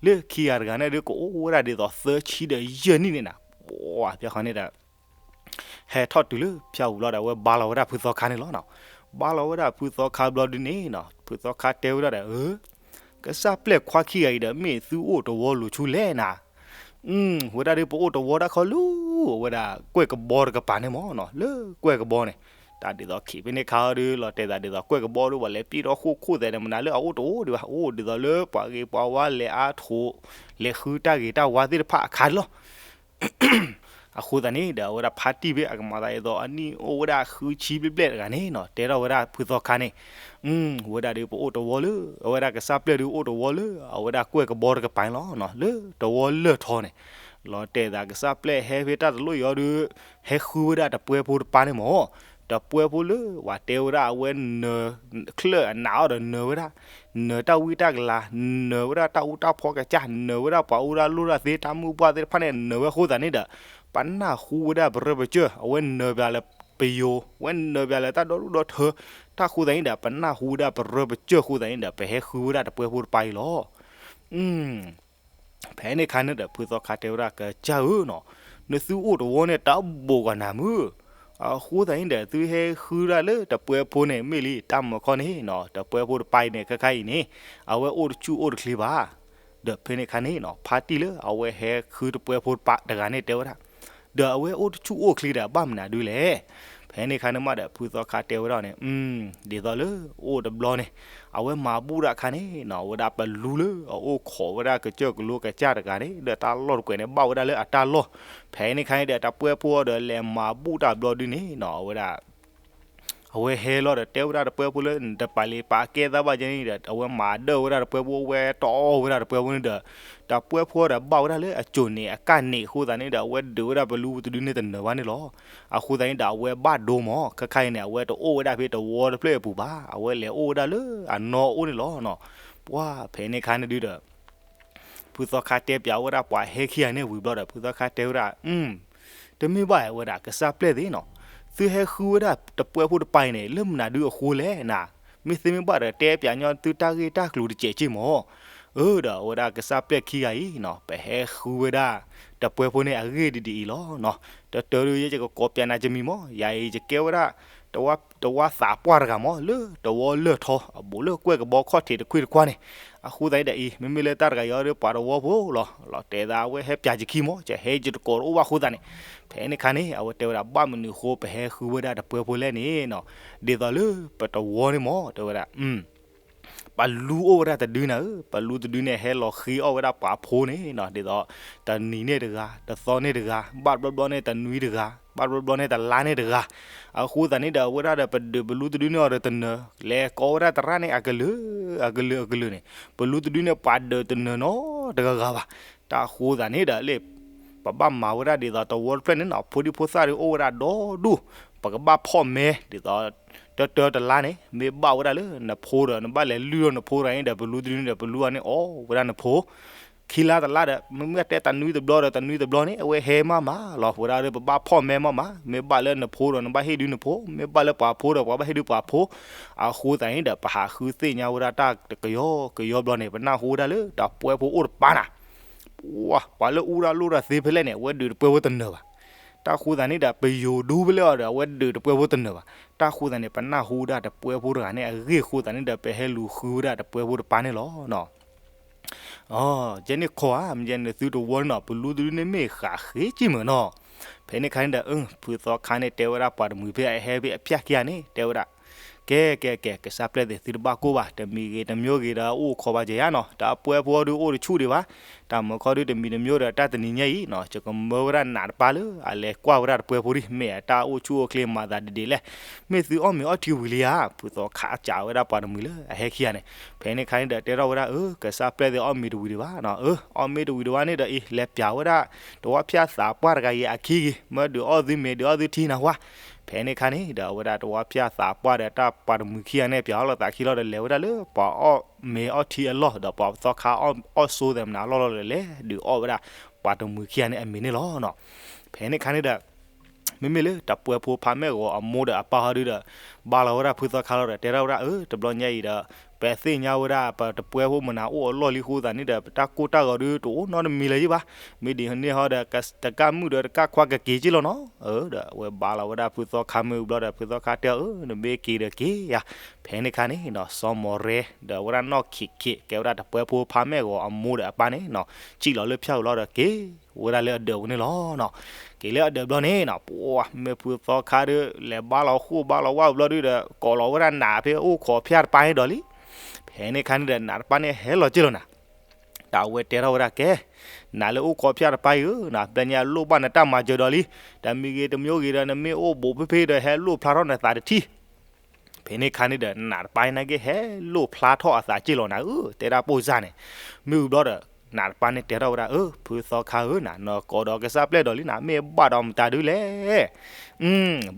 လၢခံဂၤတဂၤန့ၣ်ဒုး ကအိၣ်ဝဲဒၣ်ဒ်သိးသၢဆံဒီးယဲၢ်နံၣ်န့ၣ်နၤ. ပှၤဖဲဃီန့ၣ်ဒီး ဟဲထီၣ်တုၤလၢဖၠၣ်ဧိၤလီၤဒီး အဝဲဘါလီၤဝဲဒၣ်ဖုသီခါန့ၣ်လီၤနီၤ. ဘါလီၤဝဲဒၣ်ဖုသီခါဘျီဒုးန့ၣ်နီၤ ဖုသီခါတဲဝဲဒၣ်ဒီး အၢ ကစၢ်ပျဲၢ်ခွါခံဂၤအံၤဒီး မ့ၢ်သုအိၣ်တဝီလိၤဆူလဲၣ်နၤ. ဝဲဒၣ်ဒုး ပအိၣ်တဝီတၢ်ခီလူၤ အဝဲဒၣ်ကွဲၢ်ကဘီတကပၤန့ၣ်မးနီၤ လၢကွဲၢ်ကဘီန့ၣ် တၢ်ဒ်သိးခံးဖဲန့ၣ်ခါအီၤဒုး လီၤတဲာ်သးဒ်သိးကွဲၢ်ကဘီဒုး ပှၤလဲၤပံၣ်ထီၣ်ဃိၣ်ခိၣ်သဲးန့ၣ် မနုၤလၢအအိၣ်တအိၣ်ဒံးဘၣ် အိၣ်ဒ်သိးလၢပှၤဂ့ၤပှၤဝါလဲၤအါထိး လဲၤဃုတၢ်ဂ့ၤတၢ်ဝါသ့ၣ်တဖၣ်အခါဒုးလီၤ. အဃိသတးန့ၣ်ဒီး အဝဲဒၣ်ဖါတံၢ်ဖဲအကမၤသးဒ်သိး အနံၣ်အိၣ်ဝဲဒၣ်ဃုဆံဘျဲၣ်ဘျဲၣ်တဂၤန့ၣ်နီၤ တဲထီၣ်ဝဲဒၣ်ဖုသီခါန့ၣ် ဝဲဒၣ်ဒုးပအိၣ်တဝီလၢ အဝဲဒၣ်ကစၢ်ပျဲၢ်ဒုးအိၣ်တဝီလၢ အဝဲဒၣ်ကွဲၢ်ကဘီတကပၤန့ၣ်လီၤနီၤ လၢတဝီလၢၢ်ထီန့ၣ် လီၤတဲာ်သးကစၢ်ပျဲၢ်ဟဲဖဲတၢ်တလိၣ်အံၤအီၤဒုး ဟဲဃုဝဲဒၣ်တပှဲဖိတပၤန့ၣ်မး တပှဲဖိလၢပှၤတဲဝဲဒၣ်အဝဲနၢၤ ချၢၣ်အနးအီၤဒီးနၢၤဝဲဒၣ် နၢၤတၢ်ဝံတၢ်ကလၤ နၢၤဝဲဒၣ်တၢ်အူတၢ်ဖီကစၢ် နၢၤဝဲဒၣ်ပှၤအူတၢ်လိၣ်တၢ်သ့ တၢ်မုၢ်ပှၢ်သ့ၣ်တဖၣ်န့ၣ် နၢၤဝဲအဃိသတးန့ၣ်ဒီး ပနၢ်ဟူဝဲဒၣ်ပရၢပစၢၢ် အဝဲနၢၤပၠးလၢပယိၤ အဝဲနၢၤပၠးလၢတၢ်ဒီဒူၣ်ဒီထၢ တၢ်ဃိသတးန့ၣ်ဒီး ပနၢ်ဟူဝဲဒၣ်ပရၢပစၢၢ်အဃိသတးန့ၣ်ဒီး ပဟဲဃုဝဲဒၣ်တပှဲဖိတပၤအံၤလီၤ. ဖဲန့ၣ်ခါန့ၣ်ဒီး ဖုသီခါတဲဝဲဒၣ် ကစၢ်ဧၢနီၤ, နသုအိၣ်တဝီန့ၣ် တၢ်ဘိးကနၤမုၢ်, အဃိသတးန့ၣ်ဒီး သုဟဲဃုဒၣ်လၢတပှဲဖိန့ၣ် မ့ၢ်လံ တၢ်မၢခီန့ၣ်နီၤ, တပှဲဖိတပၤအံၤန့ၣ် ခဲခါအံၤန့ၣ် အဝဲအိၣ်တဆူၣ်အိၣ်တချ့ဘၣ်. ဒီးဖဲန့ၣ်ခါန့ၣ်နီၤ ဖါတံၢ်လၢအဝဲဟဲဃုတပှဲဖိတပၤတဂၤန့ၣ်တဲဝဲဒၣ်, ဒီးအဝဲအိၣ်တဆူၣ်အိၣ်ချ့ဒီး ဘၣ်မနုၤဒုလဲၣ်. ဖဲန့ၣ်ခါန့ၣ်မးဒီး ဖုသီခါတဲဝဲဒၣ်န့ၣ်, ဒ်သိးလၢအိၣ်တဘျီန့ၣ် အဝဲမၤဘူၣ်တၢ်အခါန့ၣ်နီၤ အဝဲဒၣ်ပလူလၢအအိၣ်ခိးဝဲဒၣ်ကစၢၢ်ကလိကစၢ်တဂၤန့ၣ် ဒီးတၢ်လီၢ်တကွဲးန့ၣ် ဘၣ်ဝဲဒၣ်လၢအတၢ်လီၢ်. ဖဲန့ၣ်ခါန့ၣ်ဒီး တပှဲၢ်ဖိဒီးလဲၤမၤဘူၣ်တၢ်ဘျီဒုန့ၣ်နီၤ အဝဲဒၣ် အဝဲဟဲလီၤဒီးတဲဝဲဒၣ်တပှဲၢ်ဖိလၢ နတပာ်လံပာ်ကဲသးဘၣ်ကဲန့ၣ်ဒီး အဝဲမၤဒၢၣ်ဝဲဒၣ်တပှဲၢ်ဖိ ဝဲတီအီၣ်ဝဲဒၣ်တပှဲၢ်ဖိန့ၣ်ဒီး တပှဲၢ်ဖိဒီးဘၣ်ဝဲဒၣ်လၢအစိၤန့ၣ် အကၣ်န့ၣ်အဃိသတးန့ၣ်ဒီး အဝဲဒုးဝဲဒၣ်ပလူတဒုန့ၣ်တနၢၤဘၣ်န့ၣ်လီၤ. အဃိသတးန့ၣ်ဒီး အဝဲဘၣ်ဒိမး ခဲခါအံၤန့ၣ် အဝဲတအိၣ်ဝဲဒၣ်ဖဲတဝီတဖျၢၣ်အပူၤဘၣ် အဝဲလဲၤအိၣ်ဝဲဒၣ်လၢအနီၢ်အိၣ်န့ၣ်လီၤနီၤ. ပှၢ်ဖဲန့ၣ်ခါန့ၣ်ဒုဒီး ဖုသီခါတဲပၠးဝဲဒၣ်ပှၤဟဲခံဂၤန့ၣ်ဝံၤဘျီဒီး ဖုသီခါတဲဝဲဒၣ်, တမ့ၢ်ဘၣ်ဝဲဒၣ် ကစၢ်ပျဲၢ်သ့ၣ်နီၤ, သုဟဲဃုဝဲဒၣ်တပှဲၢ်ဖိတပၤအံၤန့ၣ် လၢမနုၤဒုအဃိလဲၣ်နၤ, မ့ၢ်သ့မ့ၢ်ဘၣ်ဒီးတဲပၠးညီသုတၢ်ဂ့ၢ်တၢ်ကျိၤတစဲးက့ၢ်မး. အၢ ဒီးအဝဲဒၣ်ကစၢ်ပျဲၢ်ခံဂၤအံၤနီၤ ပဟဲဃုဝဲဒၣ်တပှဲၢ်ဖိန့ၣ်အဂ့ၢ်ဒ်ဒ်အံၤလီၤနီၤ. တတၢ်ဒုးယဲယကကိးပၠးနၤကမံၤမး, ယၤအံၤယကဲဝဲဒၣ် တဝၢ်သးပှၢ်တဂၤမး လၢတဝီလၢၢ်ထီ အဘူးလၢကွဲၢ်ကဘီခီၣ်ထံးတခွံတခွါန့ၣ်. အဃိသတးန့ၣ်ဒီးအံၤ မ့မ့ၢ်လၢတၢ်တဂၤအံၤဒီးပှၤတဝီဖိလီၤ, လီၤတဲာ်သးအဝဲဟဲပၠးယခံမး ယဟဲယတကိးတအိၣ်ဘၣ်အဃိသတးန့ၣ်. ဖဲန့ၣ်ခါန့ၣ် အဝဲတဲဝဲဒၣ် ဘၣ်မနုၤအဃိပဟဲဃုဝဲဒၣ်တပှဲၢ်ဖိလဲၣ်န့ၣ်နီၤ, ဒ်သိးလၢပတဝီန့ၣ်မး တဲဝဲဒၣ် ပလူအိၣ်ဝဲဒၣ်တဒုနၤဧၢ, ပလူတဒုန့ၣ် ဟဲလီၤဃ့အီၣ်ဝဲဒၣ်ပှၤဖိန့ၣ်နီၤ, ဒ်သိး တနံၤန့ၣ်တဂၤ, တသီန့ၣ်တဂၤ, ဘၣ်တဘျီဘျီန့ၣ်တနွံတဂၤ, ဘၣ်တဘျီဘျီန့ၣ်တလါန့ၣ်တဂၤ. အဃိသတးန့ၣ်ဒီး အဝဲဒၣ်ဒီးပဒုးပလူတဒုန့ၣ်အီၤဒီးတနၢၤ, လဲၤကိးဝဲဒၣ်သရၣ်န့ၣ်အကလုာ်, အကလုာ်အကလုာ်န့ၣ်, ပလူတဒုန့ၣ် ပှၤဒုးတနၢၤနီတဂၤဂၤဘၣ်. တၢ်ဃိသတးန့ၣ်ဒီး လၢ ပဘၣ်မၤဝဲဒၣ်ဒ်သိးတဝီတဖျၢၣ်န့ၣ်နီၤ, ဖိဒံဖိသၣ်ဒုအိၣ်ဝဲဒၣ်ဒီဒူၣ်, ပကဘၣ်ဖီၣ်မဲ ဒ်သိး တၢတၢတလါန့ၣ် မ့ၢ်ဘၣ်ဝဲဒၣ်လၢနဖိဒီး နဘၣ်လဲၤလုၢ်လီၤနဖိတဂၤန့ၣ်ဒီး ပလူတဒုန့ၣ်ဒီး ပလူအီၤန့ၣ်အီၣ်ဝဲဒၣ်နဖိ ခံလါတလါဒီး မ့မ့ၢ်တဲတနွံတဘျီဒီး တနွံတဘျီန့ၣ် အဝဲဟဲမးမးလီၤ. ဝဲဒၣ်ဒီး ပဘၣ်ဖီၣ်မဲမးမး, မ့ၢ်ဘၣ်လၢနဖိဒီး နဘၣ်ဟ့ၣ်ဒုးနဖိ, မ့ၢ်ဘၣ်လၢပှၤဖိဒီး ပှၤဘၣ်ဟ့ၣ်ဒုးပှၤဖိ. အဃိသတးန့ၣ်ဒီး ပဟးဃုသ့ၣ်ညါဝဲဒၣ်တၢ်ကယီကယီဘျီန့ၣ် ပနၢ်ဟူဝဲဒၣ်လၢ တပှဲၢ်ဖိအိၣ်တပၤနၤ ပှၤလၢအူတၢ်လိၣ်တၢ်သ့ဖဲလဲၣ်န့ၣ် အဝဲဒုးတပှဲၢ်ဖိတနၢၤဘၣ်. တၢ်ဃိသတးန့ၣ်ဒီး ပယိၤဒူဖဲလဲၣ်အီၤဒီး အဝဲဒုးတပှဲၢ်ဖိတနၢၤဘၣ်. တၢ်ဃိသတးန့ၣ် ပနၢ်ဟူဝဲဒၣ်တပှဲၢ်ဖိတဂၤန့ၣ် အဂ့ၢ်ဃိသတးန့ၣ်ဒီး ပဟဲလူၤဃုဝဲဒၣ်တပှဲၢ်ဖိတပၤန့ၣ်လီၤ. ယဲန့ၣ်ခီဧါ, မ့ၢ်ယဲန့ၣ်သုတဝီန့ၣ်နီၤ, ပလူတဒုန့ၣ်မ့ၢ်ဃးဃ့က့ၢ်မးနီၤ. ဖဲန့ၣ်ခါန့ၣ်ဒီး ဖုသီခါန့ၣ် တဲဝဲဒၣ်ပှၤတမှံၤဖဲအဟဲဖဲအဖၠၣ်ခံဂၤန့ၣ် တဲဝဲဒၣ် ကဲ ကဲ ကဲ ကစၢ်ပျဲၢ်သ့ၣ်သုတဘၣ်ကိၢ်ဘၣ်, တမံၤဂ့ၤတမံၤဂ့ၤဒီးအိၣ်ခိးဘၣ်ကယၤနီၤ, တၢ်ပှဲၢ်ဖိဒုအိၣ်တဆူၣ်ဒံးဘၣ်, တၢ်မုာ်ခီဒုတမံၤတမံၤဒီးတၢ်တနံၤညါအံၤနီၤ, ယကမၢဝဲဒၣ်နးတပၤလၢ အလဲၤကွၢ်ဝဲဒၣ်တပှဲၢ်ဖိဒံး မ့ၢ်အတၢ်အိၣ်ဆူၣ်အိၣ်ချ့မၤသးဒ်ဒ်လဲၣ်, မ့ၢ်သုအီၣ်မ့ၤအီထံဝံၤလံဧါ, ဖုသီခါစံးဝဲဒၣ်ပှၤတမှံၤလၢအဟဲခံဂၤန့ၣ်, ဖဲန့ၣ်ခါန့ၣ်ဒီးတဲထီၣ်ဝဲဒၣ် အၢ ကစၢ်ပျဲၢ်သ့ၣ်အီၣ်မ့ၤတဝံၤဒံးဘၣ်နီၤ, အၢ အီၣ်မ့ၤတဝံၤဒံးဘၣ်န့ၣ်ဒီးအံၤ လဲၤပၠးဝဲဒၣ် တဝီဖၠၣ်သးပှၢ်တဂၤအံၤအခံဂ့ၤ, မၢဒုးအီၣ်သုမ့ၤဒုးအီၣ်သုထံနၢ်ဟူဧါ ဖဲန့ၣ်ခါန့ၣ်ဒီး အဝဲဒၣ်တဝီဖၠၣ်သးပှၢ်ဒီးတၢ်ပှၤတမှံၤခံဂၤန့ၣ် ပၠးအီၣ်လိာ်သးခံလီၤဒီး လဲၤဝဲဒၣ်လၢပှၤအီၣ်မ့ၤအီထံအလီၢ်ဒီး ပှၤသီခါအီၣ်ဆိသဲးမနၤအလီၢ်လီၤဒီး လဲၤဒုးအီၣ်ဝဲဒၣ်ပှၤတမှံၤခံဂၤန့ၣ်အမ့ၤန့ၣ်လီၤ. ဖဲန့ၣ်ခါန့ၣ်ဒီး မ့မ့ၢ်လၢတပှဲၢ်ဖိဖးမဲာ်ဂီၤအမိၢ်ဒီးအပၢ်ဟီဒုဒီး ဘါလီၤဝဲဒၣ်ဖုသီခါလီၤဒီး တဲထီၣ်ဝဲဒၣ် အၢ တဘျီညါအံၤဒီး ပသ့ၣ်ညါဝဲဒၣ် ပတပှဲၢ်ဖိမနၤအိၣ်အလီၢ်လံအဃိသတးန့ၣ်ဒီး ပတၢ်ကိၢ်တၢ်ဂီၤဒုတအိၣ်နီတမံၤလၢၤယံၤဘၣ်, မ့ၢ်ဒ်န့ၣ်ဟီဒီး တကၣ်မုၣ်ဒီးတကၣ်ခွါကက့ၤက့ၢ်လီၤနီၤ. အၢ ဒီးအဝဲဘါလီၤဝဲဒၣ်ဖုသီခါမ့ၢ်ဝံၤဘျီဒီး ဖုသီခါတဲအီၤ အၢ နမ့ၢ်က့ၤဒီးက့ၤယၤ, ဖဲန့ၣ်ခါန့ၣ်နီၤ စီၤမီၢ်ရဲဒီးအဝဲဒၣ်နီၢ်ခံးခံး ကဲဝဲဒၣ်တပှဲၢ်ဖိဖးမဲာ်ဂီၤအမိၢ်ဒီးအပၢ်န့ၣ်နီၤ စံၣ်လီၤလၢဖၠၣ်ဝံၤလီၤဒီးက့ၤဝဲဒၣ်လၢအဒၢးပူၤန့ၣ်လီၤနီၤ. က့ၤလၢအဒၢးဘျီန့ၣ်နီၤ ပှၤမ့ၢ်ဖုသီခါဒီး လဲၤဘါလီၤဃိၣ်ဘါလီၤဝါဝံၤဘျီဒုဒီး ကိးလီၤဝဲဒၣ်နးဖဲအိၣ်ခိးဖၠၣ်တပၤန့ၣ်ဒီးလံ. ဖဲန့ၣ်ခါန့ၣ်ဒီး နးတပၤန့ၣ်ဟဲလီၤက့ၢ်လီၤနၤ ဒီးအဝဲတဲထီၣ်ဝဲဒၣ် ကဲ နးလၢအိၣ်ခိးဖၠၣ်တပၤအံၤဧၢ, နဘျီညါလိၣ်ဘၣ်နတၢ်မၤစၢၤဒီးလံ. တမံၤဂ့ၤတမံၤဂ့ၤဒီး နမ့ၢ်အိၣ်ဘူးဖဲဖဲဒီး ဟဲလိၣ်ဖျါထီၣ်နသးတထံၣ်. ဖဲန့ၣ်ခါန့ၣ်ဒီး နးတပၤန့ၣ်က့ ဟဲလိၣ်ဖျါထီၣ်အသးက့ၢ်လီၤနၤဧၢ, တဲဒၣ်ပိၢ်စၢ်န့ၣ်. မ့ၢ်ဝံၤဘျီဒီး နးတပၤန့ၣ်တဲထီၣ်ဝဲဒၣ် အၢ ဖုသီခါဧၢ, နၤနကိးဒီးကစၢ်ပျဲၢ်ဒီးလံ နမ့ၢ်ဘၣ်ဒီးမတၤဒုလဲၣ်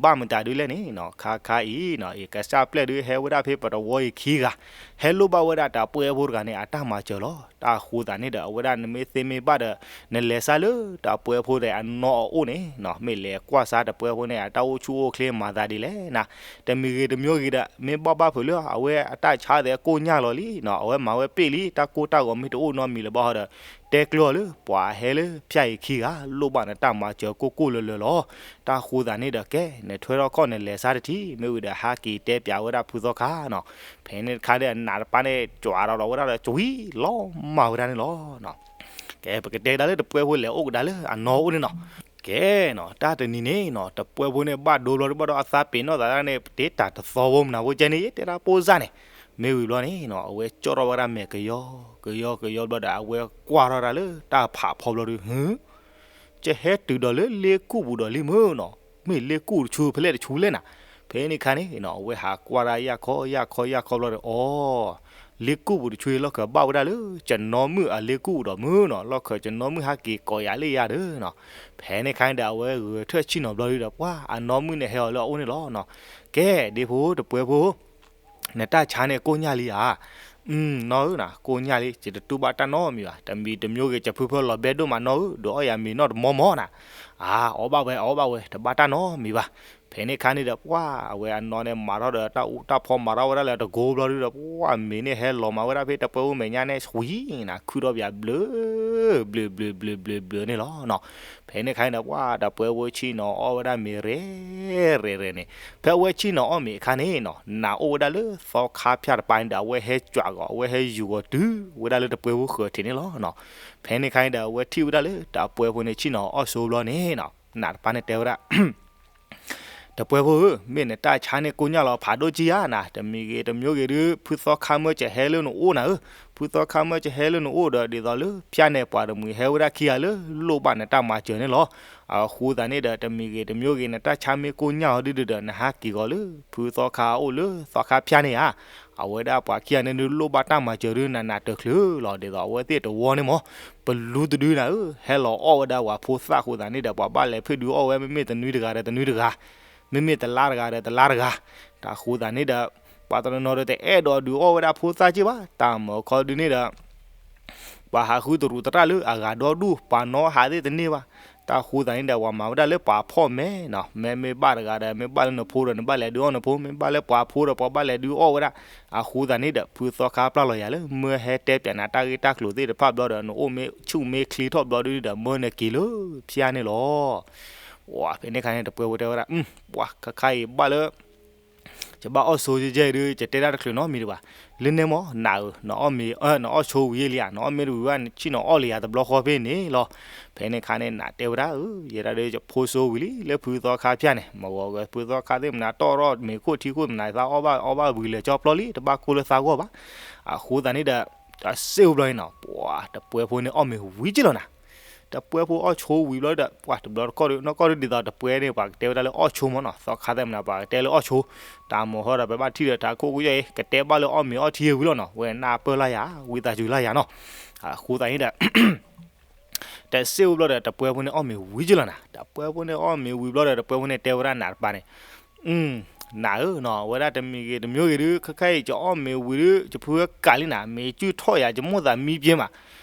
ဘၣ်မတၤဒုလဲၣ်န့ၣ်နီၤ, ခါခါအံၤနီၤ အံၤကစၢ်ပျဲၢ်ဒုးဟဲဝဲဒၣ်ဖဲပတဝီအံၤခံဂၤ, ဟဲလိၣ်ဘၣ်ဝဲဒၣ်တၢ်ပှဲၢ်ဖိတဂၤန့ၣ် အတၢ်မၤစၢၤလီၤ. တၢ်ဃိသးန့ၣ်ဒီး အဝဲဒၣ်နမ့ၢ်သ့မ့ၢ်ဘၣ်ဒီး နလဲၤစါလၢတၢ်ပှဲၢ်ဖိသ့ၣ်အနီၢ်အအိၣ်န့ၣ်နီၤ, မ့ၢ်လဲၤကွၢ်စါတၢ်ပှဲၢ်ဖိန့ၣ် အတၢ်အိၣ်ဆူၣ်အိၣ်ချ့မၤသးဒ်လဲၣ်နၤ, တမံၤဂ့ၤတမံၤဂ့ၤဒီး မ့ၢ်ဘၣ်ဘၣ်ဖုးလၢအဝဲအတၢ်ဆါသ့ၣ်အကိၢ်ညၢ်လီၤလံနီၤ, အဝဲမၤဝဲပ့ၢ်လံ, တၢ်ကိၢ်တၢ်ဂီၤမ့ၢ်တအိၣ်နီတမံၤလၢၤဘၣ်ဟီဒီး တဲကျၢၤလၢပှၤဟဲလၢဖၠၣ်အံၤခံဂၤ လိၣ်ဘၣ်နတၢ်မၤစၢၤကိၢ်ကိၢ်လၢၤလၢၤလီၤ. တၢ်ဃိသးန့ၣ်ဒီး ကဲ နထွဲထီၣ်ခီၣ်နလဲၤစါတထံၣ်, မ့ၢ်ဝံၤဒီးဟးက့ၤတဲပၠးဝဲဒၣ်ဖုသီခါနီၤ. ဖဲန့ၣ်တခါဒီး နးတပၤန့ၣ် ကွၢ်ဒီးဒီးဝဲဒၣ်ဒီး ကွံလီၤမၢ်ဝဲဒၣ်န့ၣ်လီၤ. ကဲ ပကတဲဒၣ်လၢတပှဲၢ်ဖိလဲၤအိၣ်ကဒါလၢအနီၢ်အိၣ်န့ၣ်နီၤ. ကဲနီၤ တၢ်တနံၤန့ၣ်နီၤ တပှဲဖိန့ၣ်ဘၣ်ဒိဘျီဒုး ဘၣ်ဒီးအသးပ့ၤနီၣ်သးဒၣ်န့ၣ် ပတ့တၢ်တသီဖိမနၤဖိကဲန့ၣ် ယတဲဒၣ်ပိၢ်စၢ်န့ၣ်, မ့ၢ်ဝံၤဘျီန့ၣ်နီၤ အဝဲကၠီၣ်ထီၣ်ဝဲဒၣ်မဲာ်ကယီ ကယီကယီဘျီဒီး အဝဲကွၢ်ထီၣ်ဒၣ်လၢတၢ်ဖးဖီဘျီဒုး ဟၢ ကဟဲတုၤဒီးလၢလ့ကူၣ်ပူၤဒီးလံမ့ၢ်နီၤ, မ့ၢ်လ့ကူၣ်တဆူဖဲလဲၣ်တဆူလဲၣ်နၤ, ဖဲန့ၣ်ခါန့ၣ်နီၤ အဝဲဟးကွၢ်ဒၣ်ယၢ်ခီယၢ်ခီယၢ်ခီဘျီဒီး အီ လ့ကူၣ်ပူၤတဆူလီၢ်ခၢၣ်ဘၣ်ဝဲဒၣ်လၢ ကနီမုၣ်အလ့ကူၣ်ပူၤဒီးမ့ၢ်နီၤ, လီၢ်ခၢၣ်ကနီမုၣ်ဟးက့ၤကိးယၤလၢယၤဒီးနီၤ, ဖဲန့ၣ်ခါန့ၣ်ဒီး အဝဲဂဲၤထၢၣ်ဆ့ၣ်နီၤဘျီဒုးဒီး ပှၤအနီမုၣ်န့ၣ်ဟဲအီၤလၢအအိၣ်န့ၣ်လီၤနီၤ, ကဲ ဒ့ဖိတပှဲဖိ နတၢ်ဆါန့ၣ်ကိၢ်ညၢ်လံဧါ, နီၢ်ဧၢနီၤ ကိၢ်ညၢ်လံ ယတတူၢ်ဘၣ်တၢ်နီတမံၤဘၣ်, တမံၤတမံၤဂ့ၤ ယဖုဖၢလီၤဘဲဒိၣ်မးနီၢ်ဧၢ, ဒုးအီၣ်ယၤမ့ၤနီၢ်တမီမီနၤ, အါ အီၣ်ဘၣ်ဝဲ အီၣ်ဘၣ်ဝဲ တဘၣ်တၢ်နီတမံၤဘၣ်, ဖဲန့ၣ်ခါန့ၣ်ဒီး ပှၤအဝဲအနီၢ်န့ၣ်မၤထီၣ်ဒီးတၢ်အူတၢ်ဖီမၤထီၣ်ဝဲဒၣ်လၢတကိဘျီဒုးဒီး ပှၤမ့ၤန့ၣ်ဟဲလီၤမၤဝဲဒၣ်ဖဲတပှဲဖိမဲာ်ညါန့ၣ် ဆှံနၤ ခုၣ်ထီၣ်ပယၤဘျၢ ဘျၢဘျၢဘျၢဘျၢဘျၢန့ၣ်လီၤနီၤ, ဖဲန့ၣ်ခါန့ၣ်ဒီး ပှၤတပှဲဖိဆ့ၣ်နီၤအီၣ်ဝဲဒၣ်မ့ၤရဲၣ်ရဲၣ်ရဲၣ်န့ၣ်, ဖဲအဝဲဆ့ၣ်နီၤအီၣ်မ့ၤအခါန့ၣ်နီၤ နးအိၣ်ဝဲဒၣ်လၢသီခါဖၠၣ်တပၤန့ၣ်ဒီး အဝဲဟဲကွၢ်ဂီၤ အဝဲဟဲယူၤဂီၤတုၤဝဲဒၣ်လၢတပှဲဖိဃၢၤထံးန့ၣ်လီၤနီၤ, ဖဲန့ၣ်ခါန့ၣ်ဒီး အဝဲထံၣ်ဝဲဒၣ်လၢတပှဲဖိန့ၣ်ဆ့ၣ်နီၤအီၣ်ဆိဘျီန့ၣ်နီၤ နးတပၤန့ၣ်တဲဝဲဒၣ် တပှဲဖိဧၢ, မ့ၢ်နတၢ်ဆါန့ၣ်ကိၢ်ညၢ်လီၤဖးဒိၣ်ကံဧါနၤ, တမံၤဂ့ၤတမံၤဂ့ၤဒုး ဖုသီခါမၢကဟဲလၢနအိၣ်နၤဧၢ, ဖုသီခါမၢကဟဲလၢနအိၣ်ဒီး ဒ်သိးလၢဖၠၣ်န့ၣ် ပှၤတမှံၤဟဲဝဲဒၣ်ခံဂၤလၢလိၣ်ဘၣ်နတၢ်မၤစၢၤန့ၣ်လီၤ, အဃိသတးန့ၣ်ဒီး တမံၤဂ့ၤတမံၤဂ့ၤ နတၢ်ဆါမ့ၢ်ကိၢ်ညၢ်အီၤဒုးဒီး နဟးက့ၤဂီၤလၢ ဖုသီခါအအိၣ်လၢသီခါဖၠၣ်န့ၣ်ဧါ, အဝဲဒၣ်ပှၤခံဂၤန့ၣ်ဒုးလိၣ်ဘၣ်တၢ်မၤစၢၤဒုး နနးတချုးလီၤ ဒ်သိးအဝဲသ့ၣ်တဝီန့ၣ်မး, ပလူတဒုနၤဧၢ ဟဲလီၤအီၣ်ဝဲဒၣ်ပှၤဖိသၣ်အဃိသတးန့ၣ်ဒီး ပှၤဘၣ်လဲၤဖုၣ်ဒုးအီၣ်ဝဲ မ့မ့ၢ်တနွံတဂၤဒီးတနွံတဂၤ မ့မ့ၢ်တလါတဂၤဒီးတလါတဂၤ, တၢ်ဃိသတးန့ၣ်ဒီး ပှၤတနီၤနီၤဒီးတအဲၣ်ဒိးဒုးအီၣ်ဝဲဒၣ်ဖိသၣ်က့ၢ်ဘၣ်, တၢ်မၤခီဒုးန့ၣ်ဒီး ပှၤဟးဃုတရူးတရၣ်လၢအဂၤဒီဒူၣ် ပှၤနီဟးသ့ၣ်တန့ၢ်ဘၣ်, တၢ်ဃိသတးန့ၣ်ဒီး ပှၤမၤဝဲဒၣ်လၢပှၤဖီၣ်မဲနီၤ, မ့မ့ၢ်ဘၣ်တဂၤဒီး မ့ၢ်ဘၣ်လၢနဖိဒီး နဘၣ်လဲၤဒုးအီၣ်နဖိ, မ့ၢ်ဘၣ်လၢပှၤဖိဒီး ပှၤဘၣ်လဲၤဒုးအီၣ်ဝဲဒၣ်, အဃိသတးန့ၣ်ဒီး ဖုသီခါပျၢ်လီၤယၤလၢ မၢဟဲတဲပၠးနၤတၢ်ဂ့ၢ်တၢ်ကျိၤသ့ၣ်တဖၣ်ဘျီဒီး နအိၣ်မ့ၢ်ဆူၣ်မ့ၢ်ချ့ထီၣ်ဘျီဒုးဒီး မၢနက့ၤလၢဖၠၣ်န့ၣ်လီၤ, ဝါ ဖဲန့ၣ်ခါန့ၣ် တပှဲဖိတဲဝဲဒၣ် ပှၤခါခါအံၤဘၣ်လၢ ယဘၣ်အီၣ်ဆိယဲၢ်ယဲၢ်ဒုး ယတဲဒၣ်တချုးနီတမံၤဒံးဘၣ်, လၢန့ၣ်မး နးဧၢ နအီၣ်မ့ၤ နအီၣ်ဆိဝံၤလံဧါ, နအီၣ်မ့ၢ်တဝံၤဘၣ် နဆ့ၣ်နီၤအီၣ်လၢယၤတဘျီဃီဖဲန့ၣ်လီၤ, ဖဲန့ၣ်ခါန့ၣ် နးတဲဝဲဒၣ် ယဲဒၣ်ဒီးယဖိဆိဝံၤလံ လၢဖုသီခါဖၠၣ်န့ၣ် မ့ၢ်ဂီၤဂီၤဖုသီခါသ့ၣ်မနၤတီၣ်ထီၣ်မ့ၤခိၣ်ထံခိၣ်မနၤသးအီၣ်ဘၣ်အီဘၣ်ဝံၤလၢာ်ကၠီပျီလံ တဘၣ်ကိၢ်လၢသးဂီၢ်ဘၣ်, အဃိသတးန့ၣ်ဒီး တစ့ၢ်ဝံၤဘျီန့ၣ်နီၤ ပှၤတပှဲဖိန့ၣ်အီၣ်မ့ၤဝံၤက့ၢ်လီၤနၤ, တပှဲဖိအီၣ်ဆိဝံၤဘျီဒီး ပှၤတဘျီတခီၣ်ဒီး နီၢ်ကီၢ်ဒုးဒ်သိးတပှဲန့ၣ် ပှၤကတဲဝဲဒၣ်လၢအီၣ်ဆိမးနီၤ, သီခါသ့ၣ်မနၤ ပှၤကတဲလၢအီၣ်ဆိ, တၢ်မၤဟီဒီး ပဘၣ်ထံၣ်ဒီးတၢ်ခိၣ်ကယီၢ်အံၤ ကတဲဘၣ်လၢအီၣ်မ့ၤအီၣ်ထံဝံၤလီၤနီၤ, ဝဲနၢ်ပၢၢ်လၢယၤ ဝံသးစူၤလၢယၤနီၤ, အဃိသတးန့ၣ်ဒီး တစ့ၢ်ဝံၤဘျီဒီး တပှဲဖိန့ၣ်အီၣ်မ့ၤဝံၤက့ၢ်လီၤနၤ, တပှဲဖိန့ၣ်အီၣ်မ့ၤဝံၤဘျီဒီး တပှဲဖိန့ၣ်တဲဝဲဒၣ်နးတပၤန့ၣ် နးဧၢနီၤ အဝဲဒၣ်တမံၤဂ့ၤတမံၤဂ့ၤဒုး ခဲခါအံၤ ယအီၣ်မ့ၤဝံၤဒုး ယဖုကးလံနၤ မ့ၤစုၣ်ထီၣ်ယၤ ယမိၣ်သးမံပျဲမး,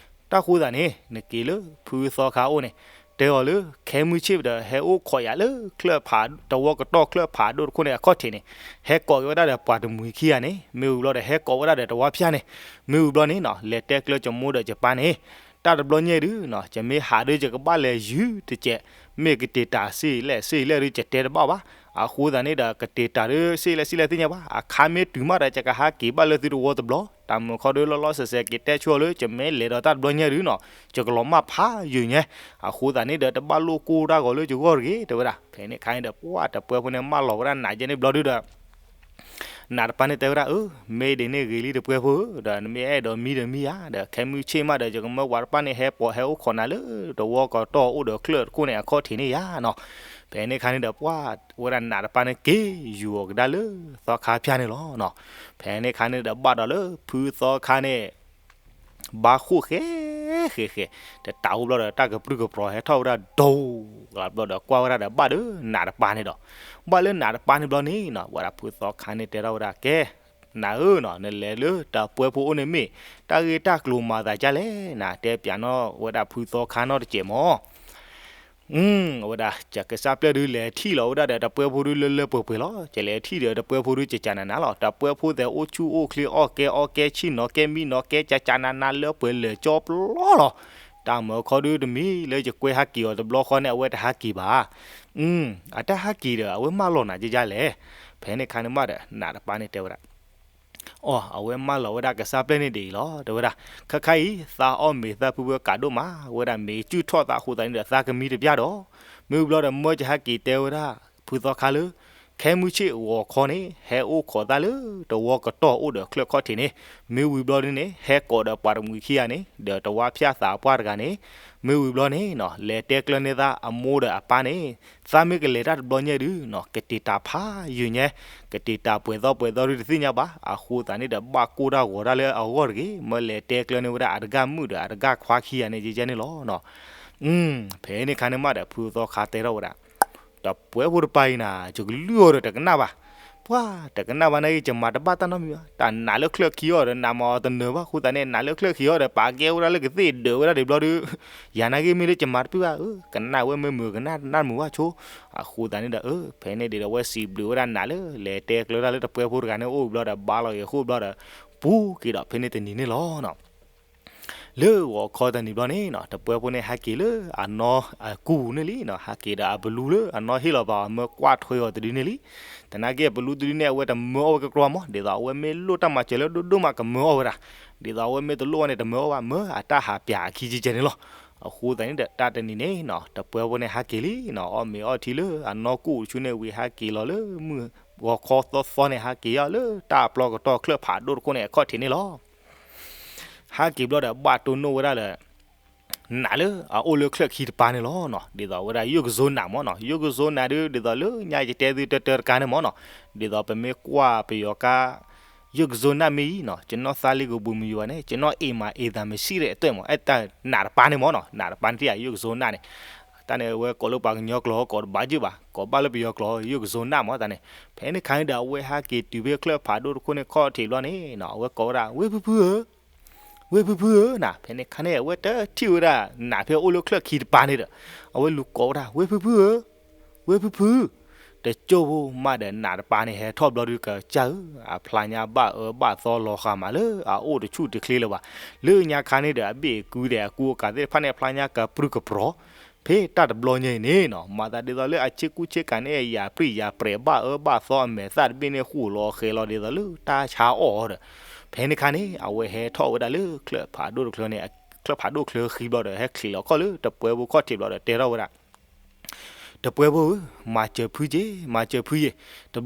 တၢ်ဃိသတးန့ၣ် နက့ၤလၢဖုသီခါအိၣ်န့ၣ် တဲအီၤလၢ ခဲမုၢ်ဆ့ၣ်ဒီး ဟဲအိၣ်ခိးယၤလၢချၢၣ်ဖး တဝီကတီၢ်ချၢၣ်ဖးဒိၣ်တခိၣ်န့ၣ် အခီၣ်ထံးန့ၣ် ဟဲကိးက့ၤဝဲဒၣ်ဒီးပှၤတမှံၤခံဂၤန့ၣ် မ့ၢ်ဝံၤဘျီဒီး ဟဲကိးဝဲဒၣ်ဒီးတဝီဖၠၣ်န့ၣ် မ့ၢ်ဝံၤဘျီန့ၣ်နီၤ လဲၤတဲကျၢၤယမိၢ်ဒီးယပၢ်န့ၣ် တၢ်တဘျီညါဒုးနီၤ ယမ့ၢ်ဟးဒုး ယကဘၣ်လဲၤယုၢ်တစဲး မ့ၢ်ကတ့ၤတၢ်စ့လဲၣ်စ့လဲၣ်ဒုး ယတဲတဘၣ်ဘၣ်. အဃိသတးန့ၣ်ဒီး ကတ့ၤတၢ်ဒုး စ့လဲၣ်စ့လဲၣ်သ့ၣ်ညါဘၣ်. အခါမ့ၢ်တုၤမးဒီး ယကဟးက့ၤဘၣ်လၢသုတဝီတဘျီ. တၢ်မုာ်ခီဒုး လီၤလီၤဆဲးဆဲးက့ၤတဲဆိလၢ ယမ့ၢ်လဲၤဒီးတၢ်တဘျီညါဒုးနီၤ ယကလီၤမၢ်ဖးယုာ်ညါ. အဃိသတးန့ၣ်ဒီး တဘၣ်လိၣ်ကိၢ်တၢ်ဂီၤလၢယဂီၢ်တဂ့ၤ တဲဝဲဒၣ်. ဖဲန့ၣ်အခါန့ၣ်ဒီး ပှၢ်တပှဲဖိန့ၣ် မၢလီၤဝဲဒၣ်နးကဲန့ၣ်ဘျီဒုးဒီး နးတပၤန့ၣ်တဲဝဲဒၣ်, အၢ မ့ၢ်ဒ်န့ၣ်ဂ့ၤလံတပှဲဖိဧၢ, ဒီးနမ့ၢ်အဲၣ်ဒိးမံဒီးမံဧါ, ဒီးခဲမုၢ်ဆ့ၣ်မးဒီး ယကမၢပှၤတဖၣ်န့ၣ်ဟဲပိာ်ဟဲအိၣ်ခိးနၤလၢ တဝီကတီၢ်အိၣ်ဒီးချၢၣ်တခိၣ်န့ၣ် အခီၣ်ထံးန့ၣ်ယါနီၤ. ဖဲန့ၣ်အခါန့ၣ်ဒီး ပှၢ်ဝဲဒၣ်နးတပၤန့ၣ်က့ၤယူၤအီၤကဒါလၢသီခါဖၠၣ်န့ၣ်လီၤနီၤ. ဖဲန့ၣ်အခါန့ၣ်ဒီး ဘၣ်ဒီးလၢဖုသီခါန့ၣ် ဘါဃိၣ်ဃဲဃဲဃဲ, တတးအိၣ်ဘျီဒီး တၢ်ကပြုၢ်ကပြီၤဟဲထီၣ်ဝဲဒၣ်ဒိၣ်လီၤဘျီဒီး ကွၢ်ဝဲဒၣ်ဒီး ဘၣ်လၢနးတပၤန့ၣ်ဒီး, ဘၣ်လၢနးတပၤန့ၣ်ဘျီန့ၣ်နီၤ ဝဲဒၣ်ဖုသီခါန့ၣ်တဲထီၣ်ဝဲဒၣ် ကဲ, နၤဧၢနီၤ နလဲၤလၢတပှဲဖိအိၣ်န့ၣ်မ့ၢ် တၢ်ဂ့ၢ်တၢ်ကျိၤမၤသးဒ်လဲၣ်, နတဲပျးနီၣ်ဝဲဒၣ်ဖုသီခါနီတစဲးမး. အဝဲဒၣ် ယကစၢ်ပျဲၢ်ဒုးလဲၤထံၣ်လီၤဝဲဒၣ်ဒီး တပှဲဖိဒုးလၢလၢပှဲၤပှဲၤလီၤ. ယလဲၤထံၣ်ဒီးတပှဲဖိဒုး ကကနးနးလီၤ. တပှဲဖိသဲးအိၣ်ဆူၣ်အိၣ်ချ့ အီၣ်ကဲအီကဲ ဆ့ၣ်နီၤကဲမံနီၤကဲ ကကနးနးလၢပှဲၤလၢာ်ကၠီပျီလီၤ. တၢ်မုာ်ခီဒုးတမံၤလၢယကွဲဟးက့ၤအီၤတဘျီဃီန့ၣ် အဝဲတဟးက့ၤဘၣ်. အတၢ်ဟးက့ၤဒီး အဝဲမၢလီၤနၤဒ်လဲၣ်. ဖဲန့ၣ်အခါန့ၣ်မးဒီး နးတပၤန့ၣ်တဲဝဲဒၣ် အီ အဝဲမၢလီၤဝဲဒၣ်ကစၢ်ပျဲၢ်န့ၣ်ဒ်အံၤလီၤ တဲဝဲဒၣ်, ခါခါအံၤ သးအီၣ်မ့ၤသးဖုဖုကးဒိၣ်မး ဝဲဒၣ်မ့ၤစုၣ်ထီၣ်သးအဃိသတးန့ၣ်ဒီး သးကမံတပျၢ်ဒီး, မ့ၢ်ဝံၤဘျီဒီးမၢကဟဲက့ၤတဲဝဲဒၣ် ဖုသီခါလၢ ခဲမုၢ်ဆ့ၣ်ဂီၤခီန့ၣ် ဟဲအိၣ်ခိးသးလၢတဝီကတီၢ်အိၣ်ဒီးချၢၣ်ခီၣ်ထံးန့ၣ်, မ့ၢ်ဝံၤဘျီဒ်န့ၣ် ဟဲကိးဒီးပှၤတမှံၤခံဂၤန့ၣ် ဒီးတဝါဖၠၣ်သးပှၢ်တဂၤန့ၣ်, မ့ၢ်ဝံၤဘျီန့ၣ်နီၤ လဲၤတဲကျၢၤန့ၢ်သးအမိၢ်ဒီးအပၢ်န့ၣ်, သးမ့ၢ်ကလဲၤတၢ်တဘျီညါဒုနီၤ ကတ့ၤတၢ်ဖးယုာ်ညါ, ကတ့ၤတၢ်ပှဲၤသီပှဲၤသီဒုတသ့ၣ်ညါဘၣ်, အဃိသတးန့ၣ်ဒီး ဘၣ်ကိၢ်တၢ်ဂီၤတၢ်လၢအဂီၢ်တဂ့ၤ, မၢလဲၤတဲကျၢၤန့ၢ်ဝဲဒၣ်အတဂၤမုၣ်ဒီးအတဂၤခွါခံဂၤန့ၣ် ယဲယဲန့ၣ်လီၤနီၤ. ဖဲန့ၣ်ခါန့ၣ်မးဒီး ဖုသီခါတဲထီၣ်ဝဲဒၣ် တပှဲၤဖိတပၤအံၤနၤ ယကလုၢ်အီၤဒီးတကနၣ်ဘၣ်, ပှၤတကနၣ်ဘၣ်နာ်က့ ယမၤတဘၣ်တၢ်နီတမံၤဘၣ်, တၢ်နးလၢချၢၣ်ခံအီၤဒီး နးမၤအီၤတနၢၤဘၣ်, အဃိသတးန့ၣ် နးလၢချၢၣ်ခံအီၤဒီး ပာ်ကဲဝဲဒၣ်လၢကသ့ၣ်ဒၢးဝဲဒၣ်ဒံးဘျီဒီး, ယၤနာ်က့မ့ၢ်လၢယမၤတပုၢ်ဘၣ်, ကနၣ်ဝဲမ့ၢ်မုာ်ကနၣ်တနၢ်တမုာ်ဘၣ်ဆိ, အဃိသတးန့ၣ်ဒီး ဖဲန့ၣ်ဒ်ဒီး အဝဲစံးဘျုးဝဲဒၣ်နးလၢ လဲၤတဲကျၢၤတၢ်လၢတပှဲၤဖိတဂၤန့ၣ်အိၣ်ဘျီဒီး ဘါလီၤဂ့ၤအဃိဘျီဒီး ပူၤက့ၤဒီးဖဲန့ၣ်တနံၤန့ၣ်လီၤနီၤ. လၢဂီၤခီတနံၤဘျီန့ၣ်နီၤ တပှဲၤဖိန့ၣ်ဟဲက့ၤလၢအနီၢ်အကူၢ်န့ၣ်လံနီၤ, ဟဲက့ၤဒီးအပလူလၢအနီၢ်ဟ့ၣ်လီၤပာ်အီၤမၢကွၢ်ထွဲအီၤတဒုန့ၣ်လံ. သနာ်က့အပလူတဒုန့ၣ် အဝဲတမၢအီၣ်ဝဲကကြီမး, ဒ်သိးအဝဲမ့ၢ်လိၣ်တၢ်မၤစၢၤလၢဒိၣ်ဒိၣ်မးကမၢအီၣ်ဝဲဒၣ်, ဒ်သိးအဝဲမ့ၢ်တလိၣ်ဝဲန့ၣ် တမၢအီၣ်ဘၣ်, မၢအတၢ်ဟးပၠးအခံကဲကဲန့ၣ်လီၤ. အဃိသတးန့ၣ်ဒီး တၢ်တနံၤန့ၣ်နီၤ တပှဲၤဖိန့ၣ်ဟဲက့ၤလံနီၤ, အီၣ်မ့ၤအီထံလၢအနီၢ်ကူၢ်အိၣ်တဆူန့ၣ်ဝံၤ ဟဲက့ၤလီၤလၢမုၢ်ဂီၤခီသီသီန့ၣ် ဟဲက့ၤယီၤလၢတၢ်ပျီကတီၢ်ချၢၣ်ဖးဒိၣ်တခိၣ်န့ၣ် အခီၣ်ထံးန့ၣ်လီၤ. ဟဲက့ၤဘျီဒီး ဘၣ်တိၢ်နီၣ်ဝဲဒၣ်လၢ နးလၢအအိၣ်လၢချၢၣ်ခံတပၤန့ၣ်လီၤနီၤ, ဒ်သိးဝဲဒၣ်ယိၣ်ကစိနးမးနီၤ, ယိၣ်ကစိနးဒု ဒ်သိးလၢညါယတဲသုတၢတၢတကါန့ၣ်မးနီၤ, ဒ်သိးပမ့ၢ်ကွၢ်ပယီၤကါ ယိၣ်ကစိနးမ့ၢ်အံၤနီၤ ကျွန်တော်သားလေးကို ဘုံမယူပါနဲ့ ကျွန်တော်အိမ်မှာ အိမ်သာမရှိတဲ့အတွက်မး, အဲတၢ်နးတပၤန့ၣ်မးနီၤ, နးတပၤန့ၣ်တယၤ ယိၣ်ကစိနးန့ၣ် တၢ်န့ၣ်အဝဲကိးလၢပှၤကညီကျိာ် ကိးတဘၣ်ယုၢ်ဘၣ်, ကိးဘၣ်လၢပယီၤကျိာ် ယိၣ်ကစိနးမးတၢ်န့ၣ်. ဖဲန့ၣ်ခါန့ၣ်ဒီး အဝဲဟဲက့ၤတုၤဖဲချၢၣ်ဖးဒိၣ်တခိၣ်န့ၣ် ခီၣ်ထံးဘျီန့ၣ်နီၤ အဝဲကိးဝဲဒၣ် ဝ့ၢ်ဖုဖုဧၢ, ဝ့ၢ်ဖုဖုဧၢနၤ. ဖဲန့ၣ်ခါန့ၣ် အဝဲတထံၣ်ဝဲဒၣ်နးဖဲအိၣ်လၢချၢၣ်ခံတပၤန့ၣ်ဒီး အဝဲလူၤကိးဝဲဒၣ် ဝ့ၢ်ဖုဖုဧၢ, ဝ့ၢ်ဖုဖု တကၠိၢ်ဖိမးဒီး နးတပၤန့ၣ် ဟဲထီၣ်ဘျီဒု ကစၢ်ဧၢ, အဖျါညါဘၣ်အၢဘၣ်သီလီၤဃာ်မးလၢအအိၣ်တဆူၣ်တချ့လၢၤဘၣ်. လၢညါခါန့ၣ်ဒီး အဘ့ၣ်အကူဒီးအကူအကၤသ့ၣ်တဖၣ်န့ၣ် အဖျါညါကပြုၢ်ကပြီၤ ဖဲတၢ်တဘျီညါအံၤန့ၣ်နီၤ, မၤသးဒ်သိးလၢအဆ့ကူဆ့ကၤန့ၣ် ယၤပြံၣ်ယၤပြဲၤ ဘၣ်အၢဘၣ်သီအမဲာ်သၣ်တဘ့ၣ်န့ၣ် ဃိာ်လီၤဃဲၤလီၤဒ်သိးလၢတၢ်ဆါအီၣ်အီၤဒီး, ဖဲန့ၣ်ခါန့ၣ် အဝဲဟဲထီၣ်ဝဲဒၣ်လၢချၢၣ်ဖးဒိၣ်တချၢန့ၣ်, ချၢၣ်ဖးဒိၣ်ချၢဃံဘျီဒီး ဟဲချံးလီၤခီၣ်လၢတပှဲၤဖိခီၣ်ထံးဘျီဒီး တဲထီၣ်ဝဲဒၣ် တပှဲၤဖိဧၢ, မၤစၢၤဖုက့ၤ, မၤစၢၤဖုက့ၤ,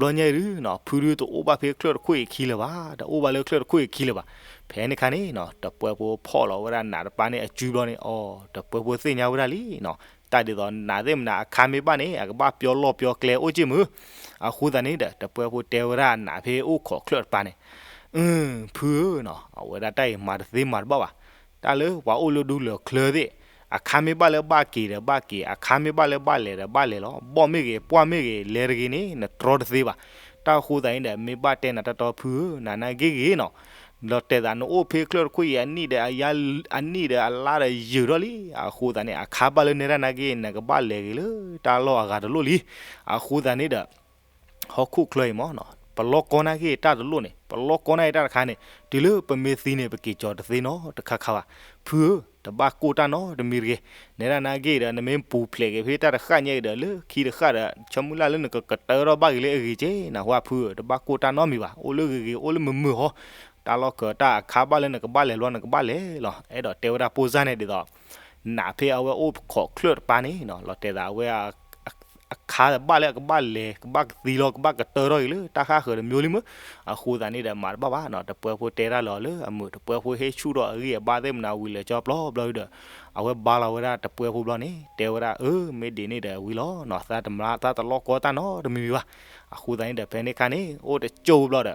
တဘျီညါအံၤဒုနီၤ ဖုဒုတအိၣ်ဘၣ်ဖဲချၢၣ်တခိၣ်အံၤခံလၢၤဘၣ်, တအိၣ်ဘၣ်လၢချၢၣ်တခိၣ်အံၤခံလၢၤဘၣ်. ဖဲန့ၣ်ခါန့ၣ်နီၤ တပှဲၤဖိဖီၣ်လီၤဝဲဒၣ်နးတပၤန့ၣ်အစုဘျီန့ၣ်, အီ တပှဲၤဖိသ့ၣ်ညါဝဲဒၣ်လံနီၤ, တၢ်ဒ်သိးနးသ့ၣ်မနၤ အခါမ့ၢ်ဘၣ်န့ၣ် အကဘၣ်ပျီလီၢ်ပျီကျဲအိၣ်က့ၢ်မုၢ်. အဃိသတးန့ၣ်ဒီး တပှဲၤဖိတဲဝဲဒၣ်နးဖဲအိၣ်ခိးချၢၣ်တပၤန့ၣ်, အၢ ဖုဧၢနီၤ အဝဲဒၣ်တၢ်အံၤမၤတသ့မၤတဘၣ်ဘၣ်. တၢ်လၢပှၤအိၣ်လၢဒူလၢာ်ချၢသ့ၣ်, အခါမ့ၢ်ဘၣ်လၢဘၣ်က့ၤဒီးဘၣ်က့ၤ, အခါမ့ၢ်ဘၣ်လၢဘၣ်လဲၤဒီးဘၣ်လဲၤလီၤ. ဘီၣ်မ့ၢ်ဂ့ၤ ပှၢ်မ့ၢ်ဂ့ၤ လဲၤတဂ့ၤန့ၣ် နတြီတသ့ဘၣ်. တၢ်အဃိသတးန့ၣ်ဒီး မ့ၢ်ဘၣ်တဲနၤတီတီဖုဧၢ, နၤနာ်ဂ့ၤဂ့ၤနီၤ, ဒီးတဲသးနအိၣ်ဖဲချၢၣ်တခိၣ်အံၤ အနံၣ်ဒီးအယါ, အနံၣ်ဒီးအလါဒီးယုာ်ထီၣ်လံ. အဃိသတးန့ၣ် အခါဘၣ်လၢနဲဒၣ်နာ်ဂ့ၤ နကဘၣ်လဲၤဂ့ၤလၢတၢ်လီၢ်အဂၤတလိၣ်လံ. အဃိသတးန့ၣ်ဒီး ဟီၣ်ခိၣ်ချၢအံၤမးနီၤ ပလီၢ်ကီနာ်ဂ့ၤတၢ်တလိၣ်န့ၣ်, ပလီၢ်ကီနာ်ဂ့ၤတၢ်တခါန့ၣ် တုၤလၢပမ့ၢ်သံန့ၣ် ပက့ၤကၠီၤတသ့နီတခါခါဘၣ်. ဖုဧၢ, တဘၣ်ကိၢ်တၢ်နီတမံၤတဂ့ၤ. နဲဒၣ်နာ်ဂ့ၤဒီး နမ့ၢ်ပူၤဖျဲးက့ၤဖဲတၢ်တဃၣ်ညါအံၤဒီး လၢခံတဃၣ်ဒီး ဆၢမုၢ်လၢ်လၢနကကတၢထီၣ်ဘၣ်ဂ့ၤလၢအဂ့ၤက့နီၤ. ဟါ ဖုဧၢ, တဘၣ်ကိၢ်တၢ်နီတမံၤဘၣ်. အိၣ်လၢဂ့ၤဂ့ၤ အိၣ်လၢမုာ်မုာ်ဟီ, တၢ်လီၢ်ကၢၤတၢ်အခါဘၣ်လၢနကဘၣ်လဲၤဘျီ နကဘၣ်လဲၤလီၤ. အဲၣ်ဒိးတဲဝဲဒၣ်ပိၢ်စၢ်န့ၣ် ဒ်သိး နးဖဲအဝဲအိၣ်ခိးချၢၣ်တပၤန့ၣ်နီၤ လီၤတဲာ်သးအဝဲ အခါဘၣ်လၢအကဘၣ်လဲၤ ကဘၣ်ကသံလီၤ ကဘၣ်ကတၢထီၣ်က့ၤလၢတၢ်ဃၣ်ဃၢၤတမံၤလံမ့ၢ်, အဃိသတးန့ၣ်ဒီး မၤတဘၣ်ဘၣ်နီၤ. တပှဲၤဖိတဲတၢ်လၢအီၤလၢအမုာ်, တပှဲၤဖိဟ့ၣ်ဆူၣ်ထီၣ်အဂံၢ်အဘါသ့ၣ်မနၤဝံၤလၢာ်ကၠီပျီဘျီဒီး အဝဲဘါလီၤဝဲဒၣ်တပှဲၤဖိဘျီန့ၣ် တဲဝဲဒၣ် အၢ မ့ၢ်ဒ်န့ၣ်ဒီးဝံၤလီၤနီၤ, သးတမၤ သးတလီၢ်ကီတၢ်နီတမံၤမံၤဘၣ်. အဃိသတးန့ၣ်ဒီး ဖဲန့ၣ်ခါန့ၣ် အိၣ်တကၠိၢ်ဘျီဒီး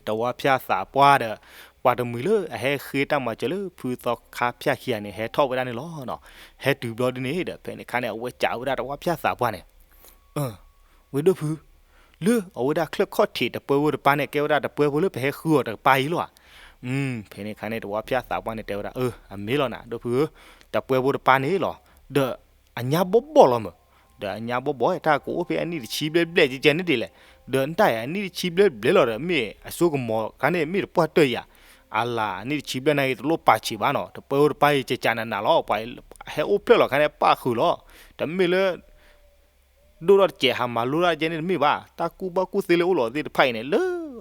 တဝါဖၠၣ်သးပှၢ်ဒီး ပှၤတမှံၤလၢအဟဲဃ့တၢ်မၤစၢၤလၢဖုသီခါဖၠၣ်ခံဂၤန့ၣ် ဟဲထီၣ်ဝဲဒၣ်န့ၣ်လီၤ. ဟဲတုၤဘျီဒ်န့ၣ်ဒီး ဖဲန့ၣ်ခါန့ၣ် အဝဲစံးဝဲဒၣ်တဝါဖၠၣ်သးပှၢ်န့ၣ်, ဝ့ၢ်ဒိၣ်ဖု, လၢအဝဲဒၣ်ချၢၣ်ခီၣ်ထံးတပှဲၤဖိတပၤန့ၣ် ကဲဝဲဒၣ်တပှဲၤဖိလၢပဟဲဃုအီၤတကပၤအံၤလီၤဧါ. ဖဲန့ၣ်ခါန့ၣ် တဝါဖၠၣ်သးပှၢ်န့ၣ် တဲဝဲဒၣ် အၢ အမ့ၢ်လီၤနၤ ဒိၣ်ဖုဧၢ, တပှဲၤဖိတပၤန့ၣ်လီၤ, ဒီးအညါဘီၣ်ဘီၣ်လီၤမး, ဒီးအညါဘီၣ်ဘီၣ် တၢ်ကအိၣ်ဖဲအနံၣ်တဆံဘျဲၣ်ဘျဲၣ်ကဲကဲန့ၣ်ဒ်လဲၣ်, ဒီးနတၢ်အံၤအနံၣ်တဆံဘျဲၣ်ဘျဲၣ်လီၤဒီး မ့ၢ်အစိကမီၤခါန့ၣ် မ့ၢ်တပှၢ်တၢၢ်ယၤ, အလၤ အနံၣ်တဆံဘျဲၣ်နာ်က့ တလိၣ်ပာ်ဆံးဘၣ်နီၤ, တပှဲၤဖိတပၤအံၤ ကကးနးနးလီၤ, ပှၤဟဲအိၣ်ဖျဲၣ်လီၤခါန့ၣ် ပာ်ဃုာ်လီၤ, တမ့ၢ်လၢ ဒိၣ်ထီၣ်တစဲးဟးမၤလိတၢ်ကဲန့ၣ်တမ့ၢ်ဘၣ်, တၢ်ကူၣ်ဘၣ်ကူၣ်သ့လၢအိၣ်လီၤသ့ၣ်တဖၣ်အံၤန့ၣ် လၢ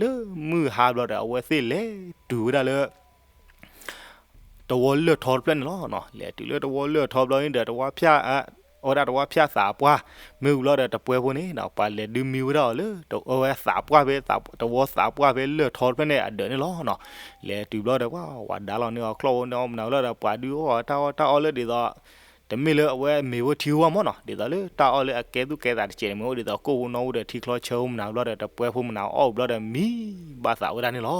လၢမုၢ်ဟါဘျီဒီး အဝဲသ့ၣ်လဲၤတုၤဝဲဒၣ်လၢ တဝီလၢၢ်ထီတဖျၢၣ်န့ၣ်လီၤ. လဲၤတုၤလၢတဝီလၢၢ်ထီဘျီန့ၣ်ဒီး တဝီဖၠၣ် အဝဲဒၣ်တဝီဖၠၣ်သးပှၢ် မ့ၢ်ဝံၤဘျီဒီး တပှဲၤဖိန့ၣ် ပှၤလဲၤဒုးမံဝဲဒၣ်အီၤလၢ အဝဲသးပှၢ်ဖဲ တဝီသးပှၢ်ဖဲလၢၢ်ထီတဖျၢၣ်န့ၣ်အဒၢးန့ၣ်လီၤ. လဲၤတုၤဘျီဒီး ပှၤဝဲဒါလီၤန့ၢ်အီၤ ချီၣ်ဖိန့ၢ်အီၤမနုၤလီၤဒီး ပှၤဒုးအီၣ်တၢ်အီၣ်တၢ်အီလၢဒ်သိး တမ့ၢ်လၢအဝဲမ့ၤဖိထံဖိဘၣ်မၢ်နီၤ, ဒ်သိးလၢတၢ်အီၣ်လၢအကဲသူၣ်ကဲသးတစဲးန့ၣ် မ့ၢ်အိၣ်ဒ်သိးကိၣ်ဖိနီၣ်ဖိဒီးထံချီဆၢဖိမနုၤဘျီဒီး တပှဲၤဖိမနုၤအီၣ်ဘျီဒီး မံဘၣ်သးဝဲဒၣ်န့ၣ်လီၤ.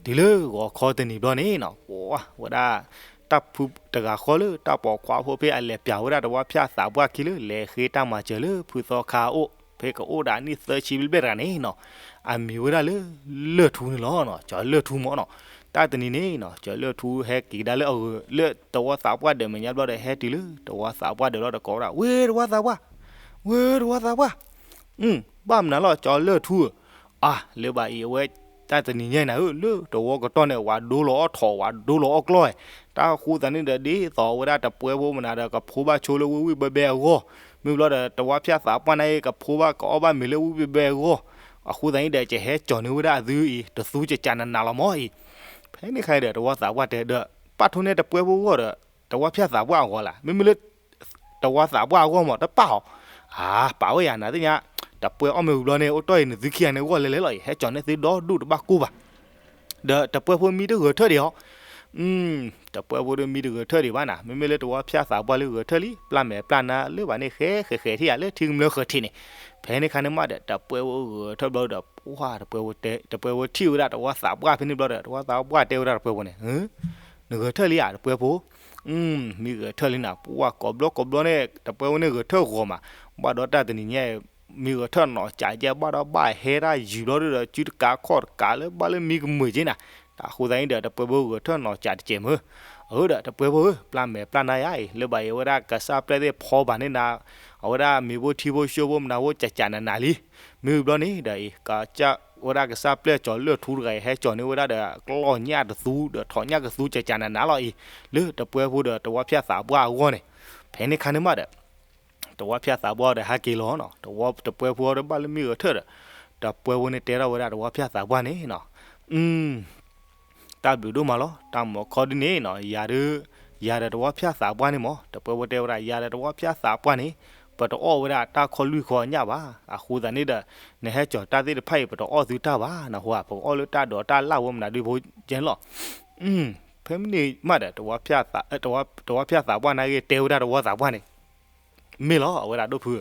တုၤလၢဂီၤခီတနံၤဘျီန့ၣ်နီၤ, ပှၤဝဲဒၣ် တၢ်ဖုတဂၤဃီလၢတၢ်ပိာ်ခွါဖိဖဲ အလဲၤပျးဝဲဒၣ်တဝီဖၠၣ်သးပှၢ်ခံလၢ လဲၤဃ့တၢ်မၤစၢၤလၢဖုသီခါအအိၣ် ဖဲကအိၣ်ဒၣ်နံၣ်သၢဆံဘျဲၣ်ဘျဲၣ်တဂၤန့ၣ်နီၤ, အမံၤဝဲဒၣ်လၢ လၢၢ်ထူန့ၣ်လီၤ. ကၠီၤလၢၢ်ထူမၢ်နီၤ. တၢ်တနံၤန့ၣ်နီၤ, ကၠီၤလၢၢ်ထူဟဲက့ၤကဒါလၢအဂုၤ လၢတဝီသးပှၢ်ဒၢးမဲာ်ညါဘျီဒီး ဟဲတုၤလၢတဝီသးပှၢ်ဒၢးလီၤဒီး ကိးဝဲဒၣ် ဝ့ၢ်တဝီသးပှၢ်, ဝ့ၢ်တဝီသးပှၢ်, ဘၣ်မနုၤလီၤ ကၠီၤလၢၢ်ထူဧၢ, အါ လၢဘၣ်အံၤ အဝဲတၢ်တနံၤညါအံၤနၤဧၢ, လၢတဝီကတီၢ်န့ၣ် ဝၤဒိလီၤအီၣ်ထိး ဝၤဒိလီၤအီၣ်ကျီၢ်, တၢ်ဃိသးန့ၣ်ဒီး ဒ်သိးအဝဲဒၣ်တပှဲၤဖိမနုၤဒီး ကဖိဘၣ်ဆိလၢဝ့ၢ်ဝံၣ်ဘဲဘဲအဂီၢ်, မ့ၢ်ဘျီဒီး တဝီဖၠၣ်သးပှၢ်န့ၣ် ကဖိဘၣ်ကအီၣ်ဘၣ်မ့ၤလၢဝ့ၢ်ဝံၣ်ဘဲဘဲအဂီၢ်, အဃိသတးန့ၣ်ဒီး ကဟဲကၠီၤန့ၢ်ဝဲဒၣ်အသုအံၤ တသူကကးနးနးလီၤမၢ်အံၤ. ဖဲန့ၣ်ခါအံၤဒီး တဝီသးပှၢ်တဲဒီး ပာ်ထူန့ၢ်တပှဲၤဖိအဂီၢ်ဒီး တဝီဖၠၣ်သးပှၢ်အဂီၢ်လီၤ, မ့မ့ၢ်လၢ တဝီသးပှၢ်အဂီၢ်မၢ် တပာ်အီၤ, အါ ပာ်ဝဲယၤနၤသ့ၣ်ညါ, တပှဲၤအီၣ်မ့ၤဝံၤဘျီန့ၣ် အိၣ်တီၢ်အံၤ နသုခံဂၤန့ၣ်ဂီၢ်လဲၤလဲၤလီၤအံၤ ဟဲကၠီၤန့ၢ်သုဒီဒူၣ်တဘၣ်ကိၢ်ဘၣ်. ဒီးတပှဲၤဖိမံတဂဲၤထၢၣ်ဒံးဧါ, တပှဲၤဖိဒီးမံတဂဲၤထၢၣ်ဒံးဘၣ်နၤ, မ့မ့ၢ်လၢတဝီဖၠၣ်သးပှၢ်လၢဂဲၤထၢၣ်လံ ပျၢ်မဲာ်ပျၢ်နါလၢဘၣ်န့ၣ် ဃဲဃဲဃဲထံၣ်ယၤလၢထံကမျၢၢ်ဃၢၤထံးန့ၣ်, ဖဲန့ၣ်ခါန့ၣ်မးဒီး တပှဲၤဖိဂဲၤထၢၣ်ဘျီဒီး ပှၤတပှဲၤဖိတဲ တပှဲၤဖိထံၣ်ဝဲဒၣ်တဝီသးပှၢ်ဖဲန့ၣ်ဘျီဒီး တဝီသးပှၢ်တဲဝဲဒၣ်တပှဲၤဖိန့ၣ် နဂဲၤထၢၣ်လံဧါ တပှဲၤဖိ, မံဂဲၤထၢၣ်လံနၤ, ပှၤကိးဘျီကိးဘျီန့ၣ် တပှဲၤဖိန့ၣ်ဂဲၤထၢၣ်ဂီၤမး, ဘၣ်ဒီးတၢ်တနံၤညါ မံဂဲၤထၢၣ်နီၢ်ကးကဲ ဘၣ်ဒီးဘၣ်ဟဲတၢ်ယုာ်ဘျီဒီး စုတကးခီၣ်တကးလၢဘၣ်လၢမံကမုာ်က့နၤ, တၢ်ဃိသတးန့ၣ်ဒီး တပှဲၤဖိဂဲၤထၢၣ်နီၢ်ကးတကဲမၢ်, အၢဒီးတပှဲၤဖိဧၢ ပျၢ်မဲာ်ပျၢ်နါယၤအံၤ လၢဘၣ်အံၤ အဝဲဒၣ်ကစၢ်ပျဲၢ်သ့ၣ်ဖီဘၣ်န့ၢ်နၤ, အဝဲဒၣ်မ့ၤဖိထံဖိဆိဖိမနၤဖိကကးနးနးလံ, မ့ၢ်ဝံၤဘျီန့ၣ်ဒီးအံၤ ကစၢ် ဝဲဒၣ်ကစၢ်ပျဲၢ်ကၠီၤလၢၢ်ထူတဂၤအံၤ ဟဲကၠီၤန့ၢ်ဝဲဒၣ်ဒီး ကျီၢ်ညၣ်တသူ ဒီးထိးညၣ်ကသူကကးနးနးလီၤအံၤ, လၢတပှဲၤဖိဒီးတဝီဖၠၣ်သးပှၢ်အဂီၢ်န့ၣ်, ဖဲန့ၣ်ခါန့ၣ်မးဒီး တဝီဖၠၣ်သးပှၢ်ဒီးဟဲက့ၤလီၤနီၤ, တဝီတပှဲၤဖိဒီးဘၣ်လၢမံဂဲၤထၢၣ်ဒီး တပှဲၤဖိန့ၣ်တဲထီၣ်ဝဲဒၣ်တဝီဖၠၣ်သးပှၢ်န့ၣ်နီၤ, တၢ်ဘျုးဒိၣ်မးလီၤ, တၢ်မၤခီဒ်န့ၣ်နီၤ, ယၤဒီး ယၤဒီးတဝီဖၠၣ်သးပှၢ်န့ၣ်မး, တပှဲၤဖိတဲဝဲဒၣ် ယၤဒီးတဝီဖၠၣ်သးပှၢ်န့ၣ် ပတအီၣ်ဝဲဒၣ်တၢ်ခီလွံၢ်ခီအညၣ်ဘၣ်, အဃိသတးန့ၣ်ဒီး နဟဲကၠီၤတၢ်သ့ၣ်တဖၣ်အံၤ ပတအီၣ်သုတၢ်ဘၣ်, နဟူဧါ, ပကအီၣ်လၢတၢ်ဒိးတၢ်လၢ်ဝဲမနုၤဒုဖိကဲန့ၣ်လီၤ. ဖဲမ့ၢ်န့ၣ်မးဒီး တဝီဖၠၣ်သးပှၢ်န့ၣ်ဂ့ၤ တဲဝဲဒၣ်တဝီသးပှၢ်န့ၣ်, မ့ၢ်လီၤ အဝဲဒၣ်ဒိၣ်ဖုဧၢ,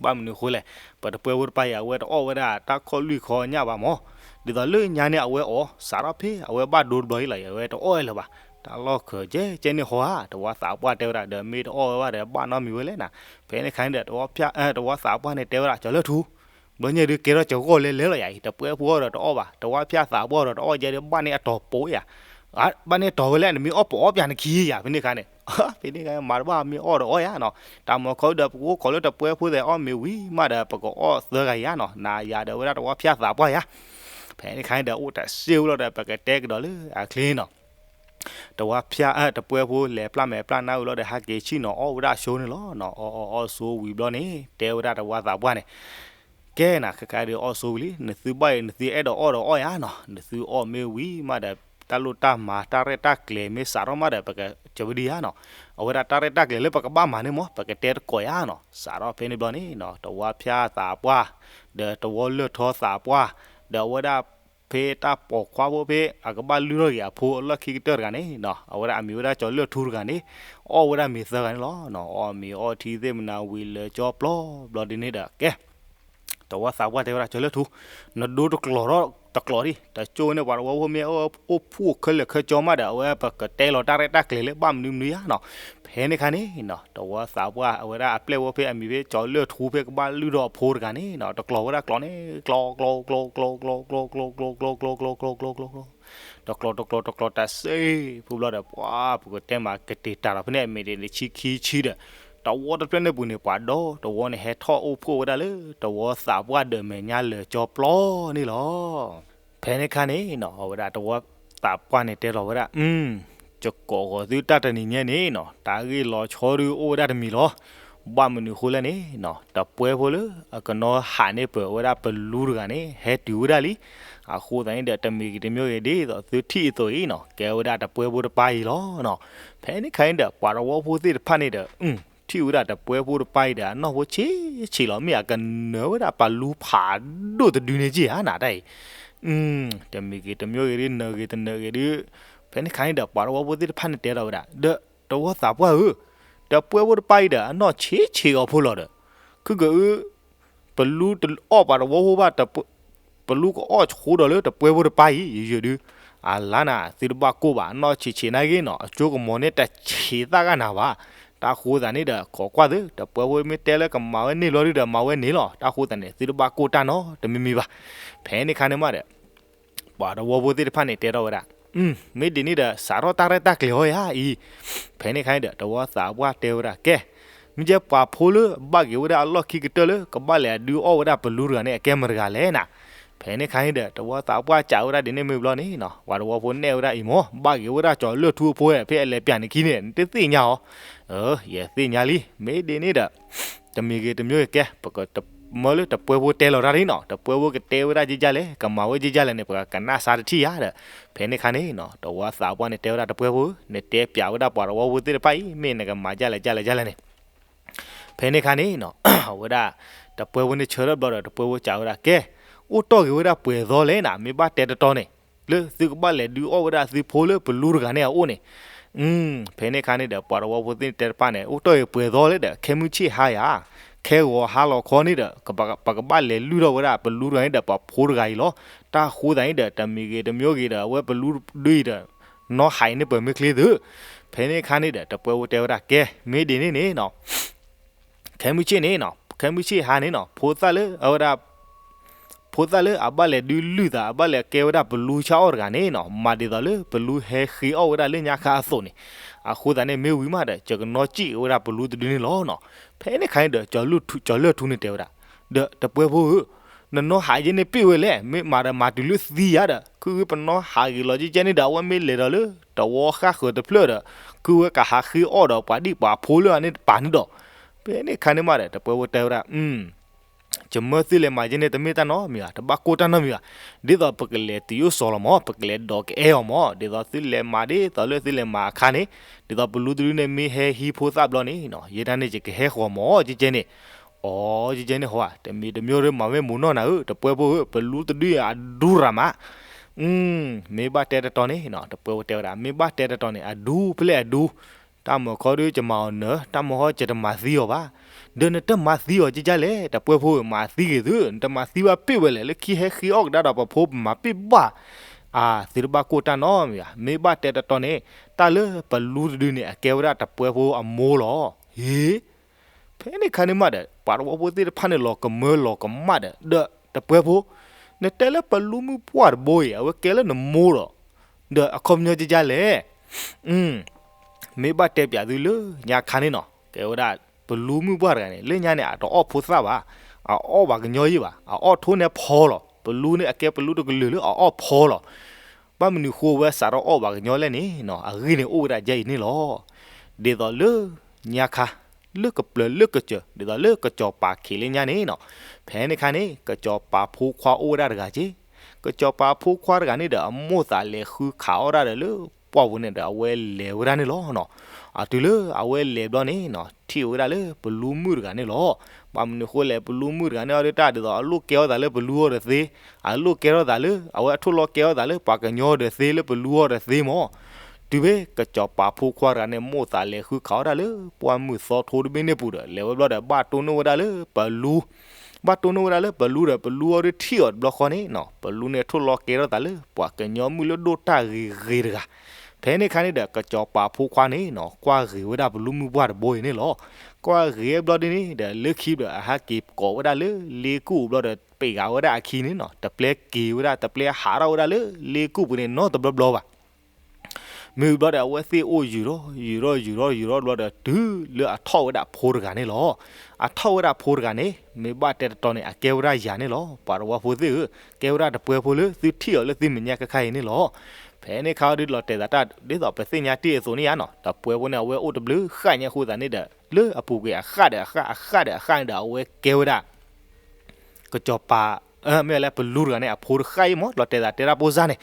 ဘၣ်မနုၤအဃိလဲၣ်, ပတပှဲၤဖိတပၤအံၤ အဝဲတအီၣ်ဝဲဒၣ်တၢ်ခီၣ်လွံၢ်ခီညၣ်ဘၣ်မး, ဒ်သိးလၢညါန့ၣ်အဝဲအီၣ် စးထီၣ်ဖဲအဝဲဘၣ်ဒိတဘျီအံၤလီၤ အဝဲတအီၣ်လၢၤဘၣ်, တၢ်လီၢ်ခၢးကဲကဲန့ၣ်ဟီဧါ, တဝီသးပှၢ်တဲဝဲဒၣ် ဒီးမ့ၢ်တအီၣ်ဝဲဘၣ်ဒီး ဘၣ်နီတမံၤဝဲလဲၣ်နၤ, ဖဲန့ၣ်ခါန့ၣ်ဒီး တဝီသးပှၢ်န့ၣ်တဲဝဲဒၣ် ကၠီၤလၢၢ်ထူ ဘျီညါဒုးကဲထီၣ်ကဂီၢ်လဲလဲလီၤယၤအံၤ တပှဲၤဖိအီၣ်ဒီးတအီၣ်ဘၣ်, တဝီဖၠၣ်သးပှၢ်ဒီးတအီၣ်ယဲဒီး ဘၣ်န့ၢ်အတီၤပိယၤ, ဘၣ်န့ၢ်တီၤဝဲလဲၣ် နမ့ၢ်အီၣ်ပအီၣ်ပၠးနခံယၤ ဖဲန့ၣ်ခါန့ၣ်, ဖဲန့ၣ်ခါမၤတဘၣ်မ့ၢ်အီၣ်ဒီးအီၣ်ယၤနီၤ, တၢ်မၤခီဒီး ပကအိၣ်ခိးလၢတပှဲၤဖိသဲးအီၣ်မ့ၤဝံၤမးဒီး ပကအီၣ်သၢဂၤယၤနီၤ, နၤယၤဒီးဝဲဒၣ်တဝီဖၠၣ်သးပှၢ်ယၤ, ဖဲန့ၣ်ခါန့ၣ်ဒီး အိၣ်တၢ်စ့ဝဲလီၤဒီး ပကတဲကဒီးလၢအချ့နီၤ တဝီဖၠၣ် တပှဲၤဖိလဲၤပျၢ်မဲာ်ပျၢ်နါဝံၤလီၤဒီး ဟဲက့ၤဆ့ၣ်နီၤအီၣ်ဝဲဒၣ်ဆိန့ၣ်လီၤနီၤ, အီၣ်အီၣ်အီၣ်ဆိဝံၤဘျီန့ၣ် တဲဝဲဒၣ်တဝီသးပှၢ်န့ၣ်, ကဲနၤ ခဲခါဒီးအီၣ်ဆိဝံၤလံ နသုဘၣ်အံၤ နသုအဲၣ်ဒိးအီၣ်ဒီးအီၣ်ယၤနီၤ, နသုအီၣ်မ့ၢ်ဝံၤမးဒီး တၢ်လိၣ်တၢ်မၤတၢ်ရဲၣ်တၢ်ကျဲၤမ့ၢ်စးထီၣ်မးဒီး ပကစၢၤဝဲဒံးယၤနီၤ, အဝဲဒၣ်တၢ်ရဲၣ်တၢ်ကျဲၤလၢပကဘၣ်မၤန့ၣ်မး ပကတဲတကိးယၤနီၤ, စးထီၣ်ဖဲန့ၣ်ဘျီန့ၣ်နီၤ တဝီဖၠၣ်သးပှၢ် ဒီးတဝီလၢၢ်ထီသးပှၢ် ဒီးအဝဲဒၣ် ဖဲတၢ်ပိာ်ခွါဖိဖဲ အကဘၣ်လုၢ်ထီၣ်က့ၤအဖိအလီၢ်ခံကတၢၢ်တဂၤန့ၣ်နီၤ, အဝဲဒၣ်အမံၤဝဲဒၣ်ကၠီၤလၢၢ်ထူတဂၤန့ၣ်, အီၣ်ဝဲဒၣ်မ့ၤသၢဂၤန့ၣ်လီၤနီၤ, အီၣ်မ့ၤအီထံသ့ၣ်မနၤဝံၤလၢာ်ကၠီပျီဘျီဒ်န့ၣ်ဒီး ကဲ တဝီသးပှၢ်တဲဝဲဒၣ် ကၠီၤလၢၢ်ထူ, နဒိတကျိၤထီၣ်တကျိၤဒံး တကၠိန့ၣ် ပှၤတဝီဖိမ့ၢ်အိၣ်ဖှိၣ်ခဲလၢာ်ခဲဆ့မးဒီး အဝဲပကတဲလီၤတၢ်ရဲၣ်တၢ်ကျဲၤလၢဘၣ်မနုၤမနုၤယၤနီၤ, ဖဲန့ၣ်ခါန့ၣ်နီၤ တဝီသးပှၢ် အဝဲဒၣ်အပျဲၢ်ဖိဖဲအမံၤဖဲ ကၠီၤလၢၢ်ထူဖဲကဘၣ်လုၢ်ထီၣ်အဖိတဂၤန့ၣ်နီၤ တကျိၤဝဲဒၣ်ကျိၤန့ၣ် ကျိၤ ကျိၤ ကျိၤ ကျိၤ ကျိၤ ကျိၤ ကျိၤ ကျိၤ ကျိၤ ကျိၤ ကျိၤ ကျိၤ ကျိၤ တကျိၤ တကျိၤ တကျိၤ တၢ်စ့ ဖိဘျီဒီး ပှၤ ပကတဲမး ကတ့ၢ်တၢ်ဒီးဖဲန့ၣ် အမ့ၢ်ဒ်န့ၣ် ဆံခံဆံဒီး တဝီတဖျၢၣ်န့ၣ်ပူၤန့ၣ် ပှၤဒီတဝီန့ၣ် ဟဲထီၣ်အိၣ်ဖှိၣ်ဝဲဒၣ်လၢ တဝီသးပှၢ်ဒီးမဲာ်ညါလၢာ်ကၠီပျီန့ၣ်လီၤ. ဖဲန့ၣ်ခါန့ၣ်နီၤ အဝဲဒၣ်တဝီသးပှၢ်န့ၣ်တဲလီၤဝဲဒၣ် ယကိးဃီၤသုတၢ်တနံၤညါန့ၣ်နီၤ တၢ်ဂ့ၢ်လီၤဆီဒုးအိၣ်ဝဲဒၣ်တမံၤလီၤ. ဘၣ်မနုၤအဃိလဲၣ်န့ၣ်နီၤ တပှဲၤဖိလၢအကနီၤဟးန့ၢ်ပၢၢ်ဝဲဒၣ်ပလူတဂၤန့ၣ် ဟဲတုၤဝဲဒၣ်လံ. အဃိသတးန့ၣ်ဒီး တမံၤဂ့ၤတမံၤဂ့ၤ ဒ်သိးသုထံၣ်အသိးအံၤနီၤ ကဲဝဲဒၣ်တပှဲၤဖိတပၤအံၤလီၤနီၤ. ဖဲန့ၣ်ခါန့ၣ်ဒီး ပှၤတဝီဖိသ့ၣ်တဖၣ်န့ၣ်ဒီး ထံၣ်ဝဲဒၣ်တပှဲၤဖိတပၤအံၤဒီး အနီၢ်ဖိဆံးဆံးလီၤ မ့ၢ်အကနၢၤဝဲဒၣ်ပလူဖးဒိၣ်တဒုန့ၣ်က့ၢ်ဧါနၤတၢ်အံၤ တမံၤဂ့ၤတမံၤဂ့ၤဒုး နၢၤဂ့ၤတနၢၤဂ့ၤဒုး ဖဲန့ၣ်ခါန့ၣ်ဒီး ပှၤတဝီဖိသ့ၣ်တဖၣ်န့ၣ်တဲထီၣ်ဝဲဒၣ် ဒီးတဝီသးပှၢ်ဧၢ, တပှဲၤဖိတပၤအံၤဒီး အနီၢ်ဆံးဆံးအီၤဖိလီၤဒီး ခုကအု ပလူတအီၣ်ပှၤတဝီဖိဘၣ် ပလူကအီၣ်ဆိဒီးလၢတပှဲၤဖိတပၤအံၤ ယယဒုး အလါနၤ သုတဘၣ်ကိၢ်ဘၣ် အနီၢ်ဆံးဆံးနာ်ဂ့ၤနီၤ အကၠိကမီၤန့ၣ်တဆံးသၣ်ဂၤနၤဘၣ်. တၢ်ဃိသတးန့ၣ်ဒီး ခိးကွၢ်သု တပှဲၤဖိမ့ၢ်တဲလၢကမၤဝဲန့ၢ်ဘျီဒုးဒီး မၤဝဲန့ၢ်လီၤ. တၢ်ဃိသတးန့ၣ် သုတဘၣ်ကိၢ်တၢ်နီတမံၤမံၤဘၣ်. ဖဲန့ၣ်ခါန့ၣ်မးဒီး ပှၤတဝီဖိသ့ၣ်တဖၣ်န့ၣ်တဲထီၣ်ဝဲဒၣ် မ့ၢ်ဒ်န့ၣ်ဒီး စးထီၣ်တၢ်ရဲၣ်တၢ်ကျဲၤအီၤယၤအံၤ. ဖဲန့ၣ်ခါန့ၣ်ဒီး တဝီသးပှၢ်တဲဝဲဒၣ် ကဲ မ့ၢ်ကဲပှၤဖိလၢဘၣ်က့ၤဝဲဒၣ်အလီၢ်ခံကတၢၢ်လၢ ကဘၣ်လဲၤဒုးအီၣ်ဝဲဒၣ်ပလူတဂၤန့ၣ် အကဲမတၤတဂၤလဲၣ်နၤ. ဖဲန့ၣ်ခါန့ၣ်ဒီး တဝီသးပှၢ်စံးဝဲဒၣ်ဒ်န့ၣ်မ့ၢ်ဘျီန့ၣ်နီၤ ပှၤတဝီဖိနဲၣ်ဝဲဒၣ်အံၤမၢ် ဘၣ်က့ၤဝဲဒၣ်ကၠီၤလၢၢ်ထူအဖိ ဖဲအလဲၤပၠးနခံန့ၣ် နတသ့ၣ်ညါအီၤ. ယသ့ၣ်ညါလံ မ့ၢ်ဒ်န့ၣ်ဒီး တမံၤဂ့ၤတမံၤဂ့ၤကဲ ပကမၢလၢတပှဲၤဖိတဲလီၤတၢ်ဒ်နီၤ တပှဲၤဖိကတဲဝဲဒၣ်ကဲကဲလဲၣ် ကမၤဝဲကဲကဲလဲၣ်န့ၣ် ပကကနၣ်စၢ်တထံၣ်ယၤဒီး ဖဲန့ၣ်ခါန့ၣ်နီၤ တဝီသးပှၢ်န့ၣ်တဲဝဲဒၣ်တပှဲၤဖိ နတဲပၠးဝဲဒၣ်ပှၤတဝီဖိသ့ၣ်တဖၣ်အံၤ မ့ၢ်နကမၤကဲလဲၣ်ကဲလဲၣ်ကဲလဲၣ်န့ၣ် ဖဲန့ၣ်ခါန့ၣ်နီၤ အဝဲဒၣ် တပှဲၤဖိန့ၣ်ဆၢထၢၣ်ဘျီဒီး တပှဲၤဖိစံးဝဲဒၣ် ကဲ အိၣ်တီၢ်ဂ့ၤဝဲဒၣ်ပှဲၤသီလဲၣ်နၤ မ့ၢ်ဘၣ်တဲတတီၤန့ၣ် လၢသုကဘၣ်လဲၤဒုးအီၣ်ဝဲဒၣ်သုဖိလၢပလူတဂၤန့ၣ်အအိၣ်န့ၣ် ဖဲန့ၣ်ခါန့ၣ်ဒီး ပှၤတဝီဖိသ့ၣ်တဲတဖၣ်န့ၣ် အိၣ်တီၢ်ဂ့ၤပှဲၤသီလဲၣ်ဒီး ခဲမုၢ်ဆ့ၣ်ဟါယၤ ခဲဂီၤဟါလီၤခီန့ၣ်ဒီး ပကဘၣ်လဲၤလုၢ်ထီၣ်ဝဲဒၣ်ပလူတဂၤန့ၣ်ဒီး ပှၤဖိတဂၤအံၤလီၤ. တၢ်ဃိသတးန့ၣ်ဒီး တမံၤဂ့ၤတမံၤဂ့ၤဒီး အဝဲပလူဒုအံၤဒီး နီၢ်ဟးအံၤန့ၣ်ပှဲၤမ့ၢ်ချ့သု ဖဲန့ၣ်ခါန့ၣ်ဒီး တပှဲၤဖိတဲဝဲဒၣ် ကဲ မ့ၢ်ဒ်န့ၣ်န့ၣ်နီၤ ခဲမုၢ်ဆ့ၣ်န့ၣ်နီၤ ခဲမုၢ်ဆ့ၣ်ဟါန့ၣ်နီၤ ဖိသၣ်လၢအဝဲဒၣ် ဖိသၣ်လၢအဘၣ်လဲၤဒုးလုၢ်သး အဘၣ်လဲၤကဲဝဲဒၣ်ပလူဆါအီၣ်တဂၤန့ၣ်နီၤ မၤဒ်သိးလၢပလူဟဲဃ့အီၣ်ဝဲဒၣ်လၢညါခါအသိးန့ၣ် အဃိသတးန့ၣ် မ့ၢ်ဝံၤမးဒီး ယကနီၢ်စံၣ်ဝဲဒၣ်ပလူတဒုန့ၣ်လီၤနီၤ. ဖဲန့ၣ်ခါန့ၣ်ဒီး ကၠီၤလၢၢ်ထူန့ၣ်တဲဝဲဒၣ် ဒီးတပှဲၤဖိဧၢ နနီၢ်ဟးယဲန့ၣ်ပ့ၢ်ဝဲလဲၣ် မ့ၢ်မၤဒီးမၤတုၤလၢသံယၤဒီး ခုဝဲပနီၢ်ဟးဂ့ၤလီၤကဲကဲန့ၣ်ဒီး အဝဲမ့ၢ်လဲၤဒီးလၢ တဝီဃၣ်ဃၢၤတဖျၢၣ်ဒီး ခုဝဲကဟးဃ့အီၣ်ဒီးပှၤဒံၣ်ပှၤဖိလၢအန့ၣ်တပၤန့ၣ်ဒီး ဖဲန့ၣ်ခါန့ၣ်မးဒီး တပှဲၤဖိတဲဝဲဒၣ် ယမၢသုလဲၤမၤယဲန့ၣ် တမ့ၢ်တၢ်နီတမံၤဘၣ် တဘၣ်ကိၢ်တၢ်နီတမံၤဘၣ်. ဒ်သိးပကလဲၤတုၤအိၣ်စီၤလီၤမး ပကလဲၤဒိးကအဲၣ်အီၤမး ဒ်သိးသုလဲၤမၤဒ်သိးလၢသုလဲၤမၤအခါန့ၣ် ဒ်သိးပလူတဒုန့ၣ်မ့ၢ်ဟဲဟံးဖိသၣ်ဘျီန့ၣ်နီၤ ယဲဒၣ်န့ၣ်ယကဟဲဃီၤမး ကဲကဲန့ၣ် အိ ကဲကဲန့ၣ်ဟီဧါ တမံၤတမံၤရၢမၤဝဲမိၢ်နီၢ်နၤဧၢ တပှဲၤဖိဧၢ ပလူတဒုအဒူရၤမး မ့ၢ်ဘၣ်တဲတတီၤန့ၣ်နီၤ တပှဲၤဖိတဲဝဲဒၣ် မ့ၢ်ဘၣ်တဲတတီၤန့ၣ် အဒူဖဲလဲၣ်အဒူ တၢ်မၢခီဒုးယမၤအီၤနၢၤ, တၢ်မၢခီယတမၤသံအီၤဘၣ်. ဒီးနတမၤသံအီၤကကလဲၣ်, တပှဲၤဖိဧၢ, မၤသံဂ့ၤသု, နတမၤသံဘၣ်ပ့ၢ်ဝဲလဲၣ်, လၢခံဟဲဃ့အီၣ်ကဒါဒီးပဖိ ပမၤပ့ၢ်ဘၣ်. အၢ သုတဘၣ်ကိၢ်တၢ်နီတမံၤဘၣ်. မ့ၢ်ဘၣ်တဲတတီန့ၣ်, တၢ်လၢပလူတဒုန့ၣ် အကဲဝဲဒၣ်တပှဲၤဖိအမိၢ်လီၤ. ဟ့ ဖဲန့ၣ်ခါန့ၣ်မးဒီး ပှၤသဝီဖိသ့ၣ်တဖၣ်န့ၣ် လီၤကမၢလီၤကမၣ်ဒီး, ဒီးတပှဲၤဖိ, နတဲလၢပလူမုၣ်ပှၢ်တဘိအံၤ အဝဲကဲလၢနမိၢ်ဒီး, ဒီးအခီပညီကကလဲၣ်. မ့ၢ်ဘၣ်တဲပၠးသုလၢညါခါန့ၣ်နီၤ, ကဲဝဲဒၣ်ပလူမုၣ်ပှၢ်တဂၤန့ၣ် လၢညါန့ၣ် အတအီၣ်ဖိသၣ်ဘၣ်, အအီၣ်ပှၤကညီယံၣ်ဘၣ်, အအီၣ်ထိၣ်နဲဖီလီၤ. ပလူန့ၣ် အကဲပလူတကလုာ်လၢအအီၣ်ဖီလီၤ. ဘၣ်မနုၤဃိဝဲစးထီၣ်အီၣ်ပှၤကညီလဲၣ်န့ၣ်နီၤ, အဂ့ၢ်န့ၣ်အိၣ်ဝဲဒၣ်ဒ်အံၤန့ၣ်လီၤ. ဒ်သိးလၢညါခါ, လၢကပျၢၤလၢကစၢၤ, ဒ်သိးလၢကစီၤပၤခံးလၢညါန့ၣ်နီၤ, ဖဲန့ၣ်ခါန့ၣ် ကစီၤပၤဖိခွါအိၣ်ဝဲဒၣ်တဂၤက့, ကစီၤပၤဖိခွါတဂၤန့ၣ်ဒီး အမိၢ်သးလဲၤဃုခးအီၣ်ဒၣ်ဒီးလၢပှၢ်ပူၤန့ၣ်ဒီး အဝဲလဲၤဝဲဒၣ်န့ၣ်လီၤနီၤ. အတုၤလၢအဝဲလဲၤဘျီန့ၣ်နီၤ, ထံၣ်ဝဲဒၣ်လၢပလူမုၣ်တဂၤန့ၣ်လီၤ. ဘၣ်မနုၤဃိလဲၣ်, ပလူမုၣ်တဂၤန့ၣ်အီၤဒုး တၢ်ဒ်သိးအလိၣ်ကဲထီၣ်သးလၢပလူအီၤတသ့, အလိၣ်ကဲထီၣ်သးလၢ အဝဲအထိၣ်လီၤကဲထီၣ်သးလၢပှၤကညီအီၤတသ့, လၢပလူအီၤတသ့မၢ်. တုၤဖဲကစီၤပၤဖိခွါတဂၤန့ၣ် မိၢ်သးလဲၤဃုခးအီၣ်ဒၣ်လၢပှၢ်မုၢ်သီထိတဘ့ၣ်န့ၣ်ပူၤဒီး လဲၤဝဲဘျီဒီး ဘၣ်တိၢ်နီၣ်ဝဲဒၣ်လၢပလူ, ဘၣ်တိၢ်နီၣ်ဝဲဒၣ်လၢပလူဒီး ပလူအီၤဒုးထံၣ်အီၤတဘျီဃီန့ၣ်နီၤ, ပလူန့ၣ်ထိၣ်လီၤကဲထီၣ်သးလၢပှၤကညီမုၣ်လၢဒိၣ်တၢ်ဂ့ၤဂ့ၤတဂၤ. ဖဲန့ၣ်ခါန့ၣ်ဒီး ကစီၤပၤဖိခွါန့ၣ်နီၤ ကွၢ်ဂ့ၤဝဲဒၣ်ပလူမုၣ်ပှၢ်တဘိအံၤန့ၣ်လီၤ. ကွၢ်ဂ့ၤဘျီဒ်န့ၣ်ဒီး လၢခံဒီး အဟးက့ၤကိးဝဲဒၣ်လၢလ့ကူၣ်ပူၤဘျီဒီး ပ့းဂၤဝဲဒၣ်အခံန့ၣ်နီၤ, တပျဲက့ၤဝဲဒၣ်, တပျဲဟးထီၣ်ဝဲဒၣ်လၢလ့ကူၣ်ပူၤန့ၣ် နီတဘျီဘျီဘၣ်. မ့ၢ်ဘျီဒီး အဝဲသ့ၣ်အိၣ်ယုာ်ထီၣ်ယုာ်ထီၣ်ယုာ်ထီၣ်ယုာ်ထီၣ်ဘျီဒီး တုၤလၢအထီၣ်ဝဲဒၣ်ဖိတဂၤန့ၣ်လီၤ. အထီၣ်ဝဲဒၣ်ဖိတဂၤန့ၣ် မ့ၢ်ဘၣ်တဲတတီန့ၣ် အကဲဝဲဒၣ်ယၤန့ၣ်လီၤ. ပှၤသဝီဖိသ့ၣ်ဧၢ, ကဲဝဲဒၣ်တပှဲၤဖိလၢသုထံၣ်အီၤလၢသုမဲာ်ညါခဲခါအံၤန့ၣ်လီၤ. ဖဲန့ၣ်ခါအီၤဒုးလီၤတဲာ်သးတၢ် ဒ်သိးပသ့ၣ်ညါတ့ၢ်အသိးန့ၣ်ဧါနီၤ, တပှဲၤဖိန့ၣ် အဝဲအိၣ်တဘျုးဃၣ်ညါအဃိသတးန့ၣ်ဒီး လၢအပူၤကွံာ်အဃၣ်ဒီးအဃၣ်အဃၣ်ဒီးအဃၣ်န့ၣ်ဒီး အဝဲကဲဝဲဒၣ် ကစီၤပၤ, မ့ၢ်လဲၣ် ပလူတဂၤန့ၣ် အဖိတဃၣ်အံၤမၢ်, လီၤတဲာ်သးတဲတၢ်ဖိစၢ်န့ၣ်,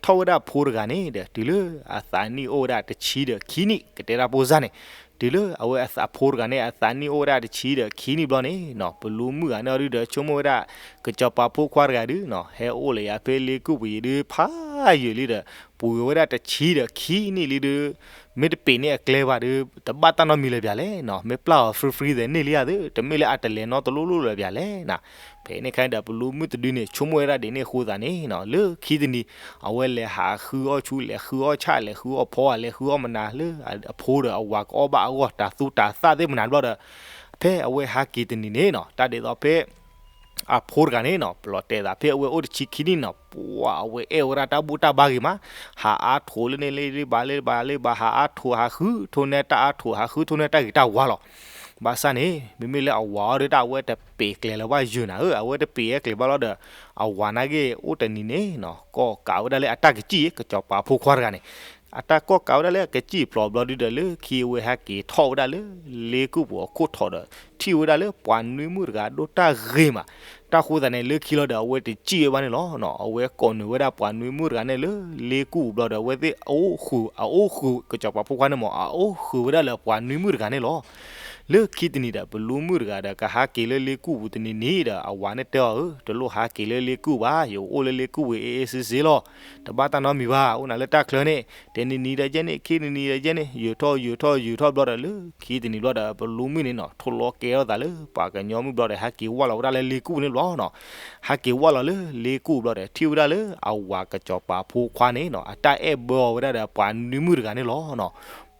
ထီၣ်ဝဲဒၣ်ဖိတဂၤန့ၣ်ဒီး တုၤလၢအသးနံၣ်အိၣ်ဝဲဒၣ်တဆံဒီးခံနံၣ် ကတဲတၢ်ဖိစၢ်န့ၣ်, တုၤလၢအဝဲအဖိတဂၤန့ၣ် အသးနံၣ်အိၣ်ဝဲဒၣ်တဆံဒီးခံနံၣ်ဘျီန့ၣ်နီၤ, ပလူမုၣ်ဂၤန့ၣ်အီၤဒုးဒီး ဆိကမိၣ်ဝဲဒၣ် ကစီၤပၤဖိခွါတဂၤဒုးနီၤ ဟဲအိၣ်လၢယၤဖဲလ့ကူၣ်ပူၤအံၤဒုး ဖးယံာ်လံဒီး ပှဲၤဝဲဒၣ်တဆံဒီးခံနံၣ်လံဒုး မ့ၢ်တပ့ၤန့ၢ်အကျဲဘၣ်ဒီး တဘၣ်တၢ်နီတမံၤလၢၤဘၣ်လဲၣ်နီၤ, မ့ၢ်ပျၢ်အီၤ free free သဲးန့ၣ်လံဧါဒုး, တမ့ၢ်လၢအတလဲၤနီတလိၣ်လိၣ်လၢၤဘၣ်လဲၣ်နီၤ. ဖဲန့ၣ်ခါန့ၣ်ဒီး ပလူမုၣ်တဒုန့ၣ် ဆိကမိၣ်ဝဲဒၣ်ဒ်န့ၣ်အဃိသတးန့ၣ်နီၤ, လၢခံတနံၤ အဝဲလဲၤဟးဃုအီၣ်ဆူ လဲၤဃုအီၣ်ဆၣ် လဲၤဃုအီၣ်ဖီ လဲၤဃုအီၣ်မနၤလၢအဖိဒီးအဝၤကအီၣ်ဘၣ်အဂီၢ် တၤသူတၤသၣ်သ့ၣ်မနၤဘျီဒီး ဖဲအဝဲဟးက့ၤတနံၤန့ၣ်နီၤ, တၢ်ဒ်သိးဖဲ အဖိတဂၤန့ၣ်နီၤ, ပလီၤတဲာ်သးဖဲအဝဲအိၣ်တဆံခံနံၣ်နီၤ, ပှၤအဝဲအဲၣ်ဝဲဒၣ်တၢ်ဘူၣ်တၢ်ဘါဂ့ၤမး, ဟးအါထိးလၢန့ၣ်လၢဘၣ်လၢဘၣ်လၢဘၣ်, ဟးအါထိးဟးဃုထိးန့ၢ်တၢ်အါထိး ဟးဃုထိးန့ၢ်တၢ်ဂ့ၤတၢ်ဝါလီၤ. ဘၣ်ဆၣ်န့ၣ် မ့မ့ၢ်လၢအဝၤအီၤဒုး တၢ်အဝဲတပ့ၤကျဲၤလၢၤဘၣ်ယုာ်နၤဧၢ, အဝဲတပ့ၤအဲကျဲၤဘၣ်လီၤဒီး အဝၤနာ်က့အိၣ်တနံၤန့ၣ်နီၤ, ကီၢ်ကးဝဲဒၣ်လၢအတၢ်ကစံၣ် ကစီၤပၤဖိခွါတဂၤန့ၣ် အတၢ်ကီၢ်ကးဝဲဒၣ်လၢအကစံၣ်ဖျိးဘျီဒုးဒီး လၢခံအဝဲဟဲက့ၤထီၣ်ဝဲဒၣ်လၢ လ့ကူၣ်ပူၤအခိၣ်ထီးဒီး ထံၣ်ဝဲဒၣ်လၢပှၤနွံမုၣ်တဂၤဒိၣ်တၢ်ဂ့ၤမး, တၢ်ဃိသတးန့ၣ် လၢခံလီၤဒီး အဝဲတစံၣ်ဝဲဘၣ်န့ၣ်လီၤ. အဝဲကိးနုာ်ဝဲဒၣ်ပှၤနွံမုၣ်တဂၤန့ၣ်လၢလ့ကူၣ်ပူၤဘျီဒီး အဝဲသ့ၣ်အအိၣ်ဃုာ် အအိၣ်ဃုာ် ကစီၤပၤဖိခွါန့ၣ်မး အအိၣ်ဃုာ်ဝဲဒၣ်လၢပှၤနွံမုၣ်တဂၤန့ၣ်လီၤ. လၢခံတနံၤဒီး ပလူမုၣ်တဂၤဒီး ကဟးက့ၤလၢလ့ကူၣ်ပူၤတနံၤန့ၣ်ဒီး အဝၤန့ၣ်တဲအီၤဧၢ, တလိၣ်ဟးက့ၤလၢလ့ကူၣ်ဘၣ်, ယအိၣ်လၢလ့ကူၣ်ပူၤအ့ၣ်အ့စ့စ့လီၤ. တဘၣ်တၢ်နီတမံၤဘၣ်, အိၣ်နၤလၢတၢ်ချၢန့ၣ် တနံၤနံၤဒီးယဲန့ၣ် ခံနံၤနံၤဒီးယဲန့ၣ် ယုာ်ထီၣ်ယုာ်ထီၣ်ယုာ်ထီၣ်ဘျီဒီး လၢခံတနံၤဘျီဒီး ပလူမုၣ်န့ၣ်နီၤ ထိၣ်လီၤကဲထီၣ်သးလၢပှၤကညီမုၣ်ဘျီဒီး ဟဲက့ၤဝၢ်လီၤဝဲဒၣ်လၢလ့ကူၣ်န့ၣ်လီၤနီၤ. ဟဲက့ၤဝၢ်လီၤလၢလ့ကူၣ်ဘျီဒီး ထံၣ်ဝဲဒၣ်လၢအဝၤကစီၤပၤဖိခွါန့ၣ်နီၤ အတၢ်အဲၣ်ဘၢအီၤဝဲဒၣ်ဒီးပှၤနွံမုၣ်တဂၤန့ၣ်လီၤနီၤ.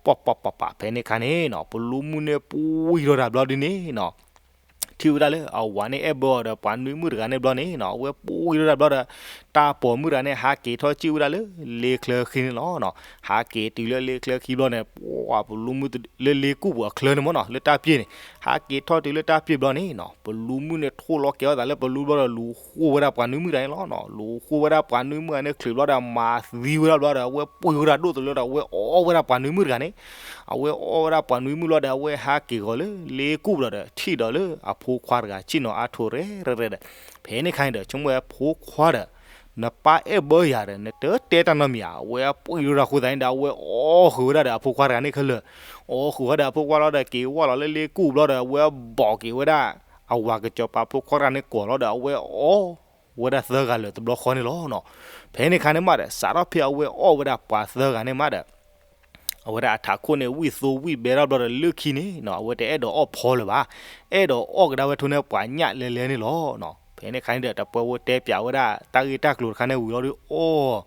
ပှၤပှၤပှၤပှၤ ဖဲန့ၣ်ခါန့ၣ်နီၤ ပလူမုၣ်န့ၣ်ပှံၤထီၣ်တၢ်ဘျီဒုန့ၣ်နီၤ ထံၣ်ဝဲဒၣ်လၢအဝၤန့ၣ်အဲၣ်ဘၢအီၤဒီးပှၤနွံမုၣ်တဂၤန့ၣ်ဘျီန့ၣ်နီၤ အဝဲပှံၤထီၣ်တၢ်ဘျီဒီး တၢ်ပိာ်မုၣ်တဂၤန့ၣ် ဟးက့ၤထီၣ်စံၣ်ဝဲဒၣ်လၢလ့ချၢခံန့ၣ်လီၤနီၤ. ဟးက့ၤတုၤလၢလ့ချၢခံဘျီန့ၣ် ပှၤပလူမုၣ်လၢလ့ကူၣ်ပူၤအချၢန့ၣ်မ့ၢ်နီၤ လၢတၢ်ပျ့ၤန့ၣ် ဟးက့ၤထီၣ်တုၤလၢတၢ်ပျ့ၤဘျီန့ၣ်နီၤ ပလူမုၣ်န့ၣ်ထိၣ်လီၤကဲထီၣ်သးလၢပလူဘျီဒီး လူၤဃိဝဲဒၣ်ပှၤနွံမုၣ်တဂၤန့ၣ်လီၤနီၤ. လူၤဃိဝဲဒၣ်ပှၤနွံမုၣ်တဂၤန့ၣ်ချုးဘျီဒီး မၤသံဝဲဒၣ်ဘျီဒီး အဝဲပှံၤဝဲဒၣ်ဒိၣ်တုၤလၢဒီး အဝဲအီၣ်ဝဲဒၣ်ပှၤနွံမုၣ်တဂၤန့ၣ် အဝဲအီၣ်ဝဲဒၣ်ပှၤနွံမုၣ်လီၤဒီး အဝဲဟးက့ၤဂီၤလၢလ့ကူၣ်ဘျီဒီး ထံၣ်ဒီးလၢအဖိခွါတဂၤ ဆ့ၣ်နီၤအါထိးရဲၣ်ရဲၣ်ဒီး ဖဲန့ၣ်ခါန့ၣ်ဒီး ဆိကမိၣ်ဝဲဖိခွါဒီး နပၢ်အဲၣ်ဘၢယၤဒီး နတတဲတၢ်နီတမံၤဧါ. အဝဲပှံၤထီၣ်တၢ်ဃိသတးန့ၣ်ဒီး အဝဲအီၣ်ဃုာ်ဝဲဒၣ်ဒီးအဖိခွါတဂၤန့ၣ်ခဲလၢာ် အီၣ်ဃုာ်ဝဲဒီးအဖိခွါလီၤဒီး က့ၤဝၢ်လီၤလၢလ့ကူၣ်ဘျီဒီး အဝဲဘီးက့ၤဝဲဒၣ် အဝၤကစီၤပၤဖိခွါတဂၤန့ၣ်ကိာ်လီၤဒီး အဝဲအီၣ်ဝဲဒၣ်သၢဂၤလၢာ်တဘျီဃီန့ၣ်လီၤနီၤ. ဖဲန့ၣ်ခါန့ၣ်မးဒီး စးထီၣ်ဖဲအဝဲအီၣ်ဝဲဒၣ်ပှၤသၢဂၤန့ၣ်မးဒီး အဝဲဒၣ်အထးခိၣ်န့ၣ် ဝံၣ်သိဝံၣ်ဘဲထီၣ်ဘျီဒီးလၢခံန့ၣ်နီၤ အဝဲတအဲၣ်ဒိးအီၣ်ဖီလၢၤဘၣ်, အဲၣ်ဒိးအီၣ်ကဒါဝဲထိၣ်န့ၢ်ပှၤညၣ်လဲၤလဲၤန့ၣ်လီၤနီၤ. ဖဲန့ၣ်အခါန့ၣ်ဒီး တပှဲၤဖိတဲပၠးဝဲဒၣ် တၢ်ဂ့ၢ်တၢ်ကျိၤတခါန့ၣ်ဝံၤလီၤဒီး အိၣ်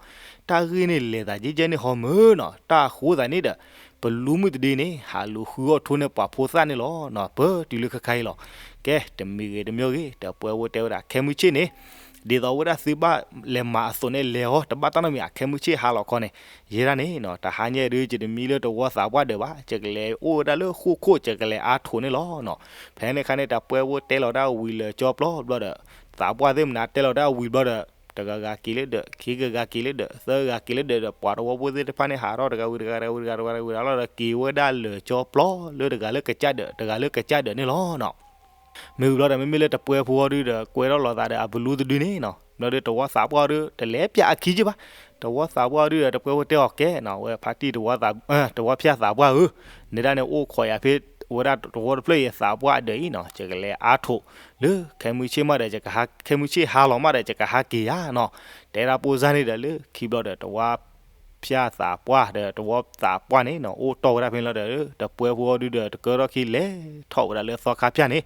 တၢ်ဂ့ၢ်န့ၣ်လဲၤသးယဲၢ်ယဲၢ်န့ၣ်ဟီမၢ်နီၤ. တၢ်အဃိသတးန့ၣ်ဒီး ပလူမုၢ်တဒုန့ၣ် ဟးလူၤဃုအီၣ်ထိၣ်န့ၢ်ပှၤဖိသၣ်န့ၣ်လီၤနီၤ. ပတုၤလၢခဲခါအံၤလီၤ. ကဲ တမံၤဂ့ၤတမံၤဂ့ၤ တပှဲၤဖိတဲဝဲဒၣ် ခဲမုၢ်ဆ့ၣ်န့ၣ် ဒ်သိးဝဲဒၣ်သုဘၣ်လဲၤမၤအသိးန့ၣ်လဲၤအီၤ တဘၣ်တၢ်နီတမံၤ အခဲမုၢ်ဆ့ၣ်ဟါလီၤခီန့ၣ် ယဲဒၣ်န့ၣ်နီၤ တဟါညါဒုး ယတမံလၢတဝီသးပှၢ်ဒၢးဘၣ်, ယကလဲၤအိၣ်ဝဲဒၣ်လၢဃိၣ်ခိၣ် ယကလဲၤအါထိးန့ၣ်လီၤနီၤ. ဖဲန့ၣ်အခါန့ၣ် တပှဲၤဖိတဲလီၤဒၣ်ဝံၤလၢာ်ကၠီပျီဘျီဒီး သးပှၢ်သ့ၣ်မနုၤတဲလီၤဒၣ်ဝံၤဘျီဒီး တဂၤဂၤက့ၤလၢဒၢး ခံဂၤဂၤက့ၤလၢဒၢး သၢဂၤက့ၤလၢဒၢးဒီး ပှၤတဝီဖိသ့ၣ်တဖၣ်န့ၣ် ဟးထီၣ်တဂၤဝံၤတဂၤ တဂၤဝံၤတဂၤ တဂၤဝံၤတဂၤလီၤဒီး က့ၤဝဲဒၣ်လၢာ်ကၠီပျီ လၢတဂၤလၢကစၢ်ဒၢး တဂၤလၢကစၢ်ဒၢးန့ၣ်လီၤနီၤ. မ့ၢ်ဝံၤဘျီဒီး မ့မ့ၢ်လၢတပှဲၤဖိအီၤဒုဒီး ကွဲထီၣ်လိာ်သးဒီးအပလူတဒုန့ၣ်နီၤ. ဘျီဒီးတဝီသးပှၢ်အီၤဒု တလဲၤပၠးအခံက့ဘၣ်. တဝီသးပှၢ်အီၤဒုဒီး တပှဲၤဖိတဲအီၤကဲနီၤ ဝဲဖါတံၢ်တဝီ တဝီဖၠၣ်သးပှၢ်ဧၢ, နဲဒၣ်န့ၣ်အိၣ်ခိးယၤဖဲ ဝဲဒၣ်တဝီတဖျၢၣ်အံၤသးပှၢ်အဒၢးအံၤနီၤ ယကလဲၤအါထိး လၢခဲမုၢ်ဆ့ၣ်မးဒီး ယကဟး ခဲမုၢ်ဆ့ၣ်ဟါလီၤမးဒီး ယကဟးက့ၤယၤနီၤ. တဲဒၣ်ပိၢ်စၢ်န့ၣ်ဒီး လၢခံဘျီဒီး တဝီဖၠၣ်သးပှၢ်ဒီး တဝီသးပှၢ်န့ၣ်နီၤ အိၣ်တီၢ်ဝဲဒၣ်ဖဲန့ၣ်လီၤဒီး တပှဲၤဖိအီၤဒုဒီး တကၢထီၣ်ခံလဲၤထီၣ်ဝဲဒၣ်လၢသီခါဖၠၣ်န့ၣ်,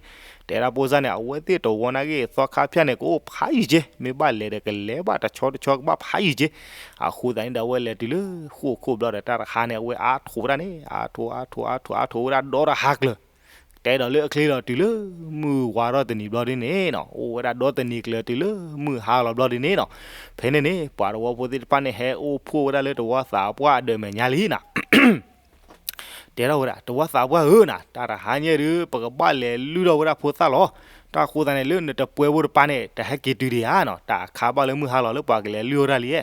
တဲဒၣ်ပိၢ်စၢ်န့ၣ် အဝဲသ့ၣ်တဝီနာ်က့ သီခါဖၠၣ်န့ၣ် ကအိၣ်ဖးယံၤက့, မ့ၢ်ဘၣ်လဲၤဒီးကလဲၤဘၣ်တဆီတဆီကဘၣ်ဖးယံၤက့. အဃိသတးန့ၣ်ဒီး အဝဲလဲၤတုၤလၢဃိၣ်ခိၣ်ဘျီဒီး တၢ်တဟါန့ၣ် အဝဲအါထိးဝဲဒၣ်န့ၣ် အါထိး အါထိး အါထိး အါထိးဝဲဒၣ်ဒီတဟါကျၢၤ တဲဒီးလၢအချ့ဒီးတုၤလၢမုၢ်ဝါထီၣ်တနံၤဘျီဒ်န့ၣ်နီၤ, အိၣ်ဝဲဒၣ်ဒီတနံၤကျၢၤ တုၤလၢမုၢ်ဟါလီၤဘျီဒ်န့ၣ်နီၤ. ဖဲန့ၣ်န့ၣ် ပှၤတဝီဖိသ့ၣ်တဖၣ်န့ၣ် ဟဲအိၣ်ဖှိၣ်ဝဲဒၣ်လၢတဝီသးပှၢ်အဒၢးမဲာ်ညါလံနီၤ. တဲထီၣ်ဝဲဒၣ် တဝီသးပှၢ်ဧၢနီၤ, တၢ်တဟါညါဒုး ပကဘၣ်လဲၤလုၢ်ထီၣ်ဝဲဒၣ်ဖိသၣ်လီၤ. တၢ်အဃိသတးန့ၣ် လၢနတပှဲၤဖိတပၤန့ၣ် တဟဲက့ၤတုၤဒံးဧါနီၤ, တၢ်အခါဘၣ်လၢမုၢ်ဟါလီၤလၢပှၤကလဲၤလုၢ်ဝဲဒၣ်လံ.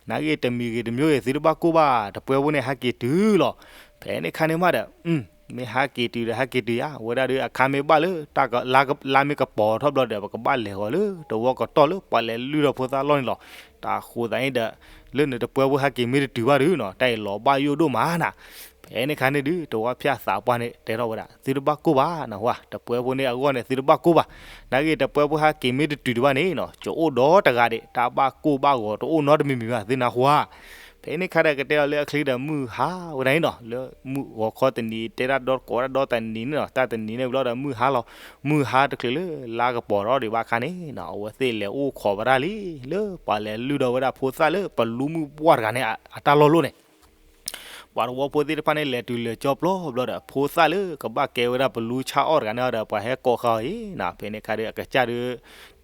နာ်က့တမံၤဂ့ၤတမံၤဂ့ၤ သုတဘၣ်ကိၢ်ဘၣ်, တပှဲၤဖိန့ၣ်ဟဲက့ၤတုၤလီၤ. ဖဲန့ၣ်ခါန့ၣ်မးဒီး မ့ၢ်ဟဲက့ၤတုၤဒီးဟဲက့ၤတုၤဧါ, အဝဲဒၣ်ဒုး အခါမ့ၢ်ဘၣ်လၢ တၢ်က လါမ့ၢ်ကပီၤထီၣ်ဘျီဒီး ပကဘၣ်လဲၤဃီၤလၢတဝီကတီၢ်လၢပှၤလဲၤလုၢ်ထီၣ်ဖိသၣ်လီၢ်န့ၣ်လီၤ. တၢ်အဃိသတးန့ၣ်ဒီး လၢနတပှဲၤဖိဟဲက့ၤမ့ၢ်တတုၤဘၣ်ဒုးနီၤ, တၢ်အံၤလီၤဘၣ်ယိၣ်ဒိၣ်မးနီၤ. ဖဲန့ၣ်ခါန့ၣ်ဒုး တဝီဖၠၣ်သးပှၢ်န့ၣ် တဲထီၣ်ဝဲဒၣ် သုတဘၣ်ကိၢ်ဘၣ်နီၤ, တပှဲၤဖိန့ၣ်အဂီၢ်န့ၣ် သုတဘၣ်ကိၢ်ဘၣ်. နာ်က့တပှဲၤဖိဟဲက့ၤမ့ၢ်တတုၤဒံးဘၣ်န့ၣ်နီၤ, ကအိၣ်ဒီးတဂၤဒံး, တၢ်ဘၣ်ကိၢ်ဘၣ်ဂီၤတအိၣ်နီတမံၤမံၤဘၣ် သုနၢ်ဟူဧါ. ဖဲန့ၣ်ခါဒီးကတဲအီၤလၢအချ့ဒီးမုၢ်ဟါဝဲဒၣ်န့ၣ်နီၤ, လၢမုၢ်ဂီၤခီတနံၤ တဲဒၣ်ဒီကိးဝဲဒၣ်ဒီတနံၤန့ၣ်နီၤ, တၢ်တနံၤန့ၣ်ဘျီဒီးမုၢ်ဟါလီၤ, မုၢ်ဟါတချုးလၢလါကပီၤထီၣ်ဒံးဘၣ်အခါန့ၣ်နီၤ, အဝဲသ့ၣ်လဲၤအိၣ်ခိးဝဲဒၣ်လံ လၢပှၤလဲၤလုၢ်ထီၣ်ဝဲဒၣ်ဖိသၣ်လၢပလူမုၢ်ပှၢ်တဂၤန့ၣ် အတၢ်လီၢ်လိၣ်န့ၣ် ပှၤတဝီဖိသ့ၣ်တဖၣ်န့ၣ် လဲၤတုၤလၢာ်ကၠီပျီဘျီဒီး ဖိသၣ်လၢကဘၣ်ကဲဝဲဒၣ်ပလူဆၣ်အီၣ်တဂၤန့ၣ်ဒီး ပှၤဟဲကိးဃာ်အီၤအံၤနီၤ, ဖဲန့ၣ်ခါဒီးအကစၢ်ဒုး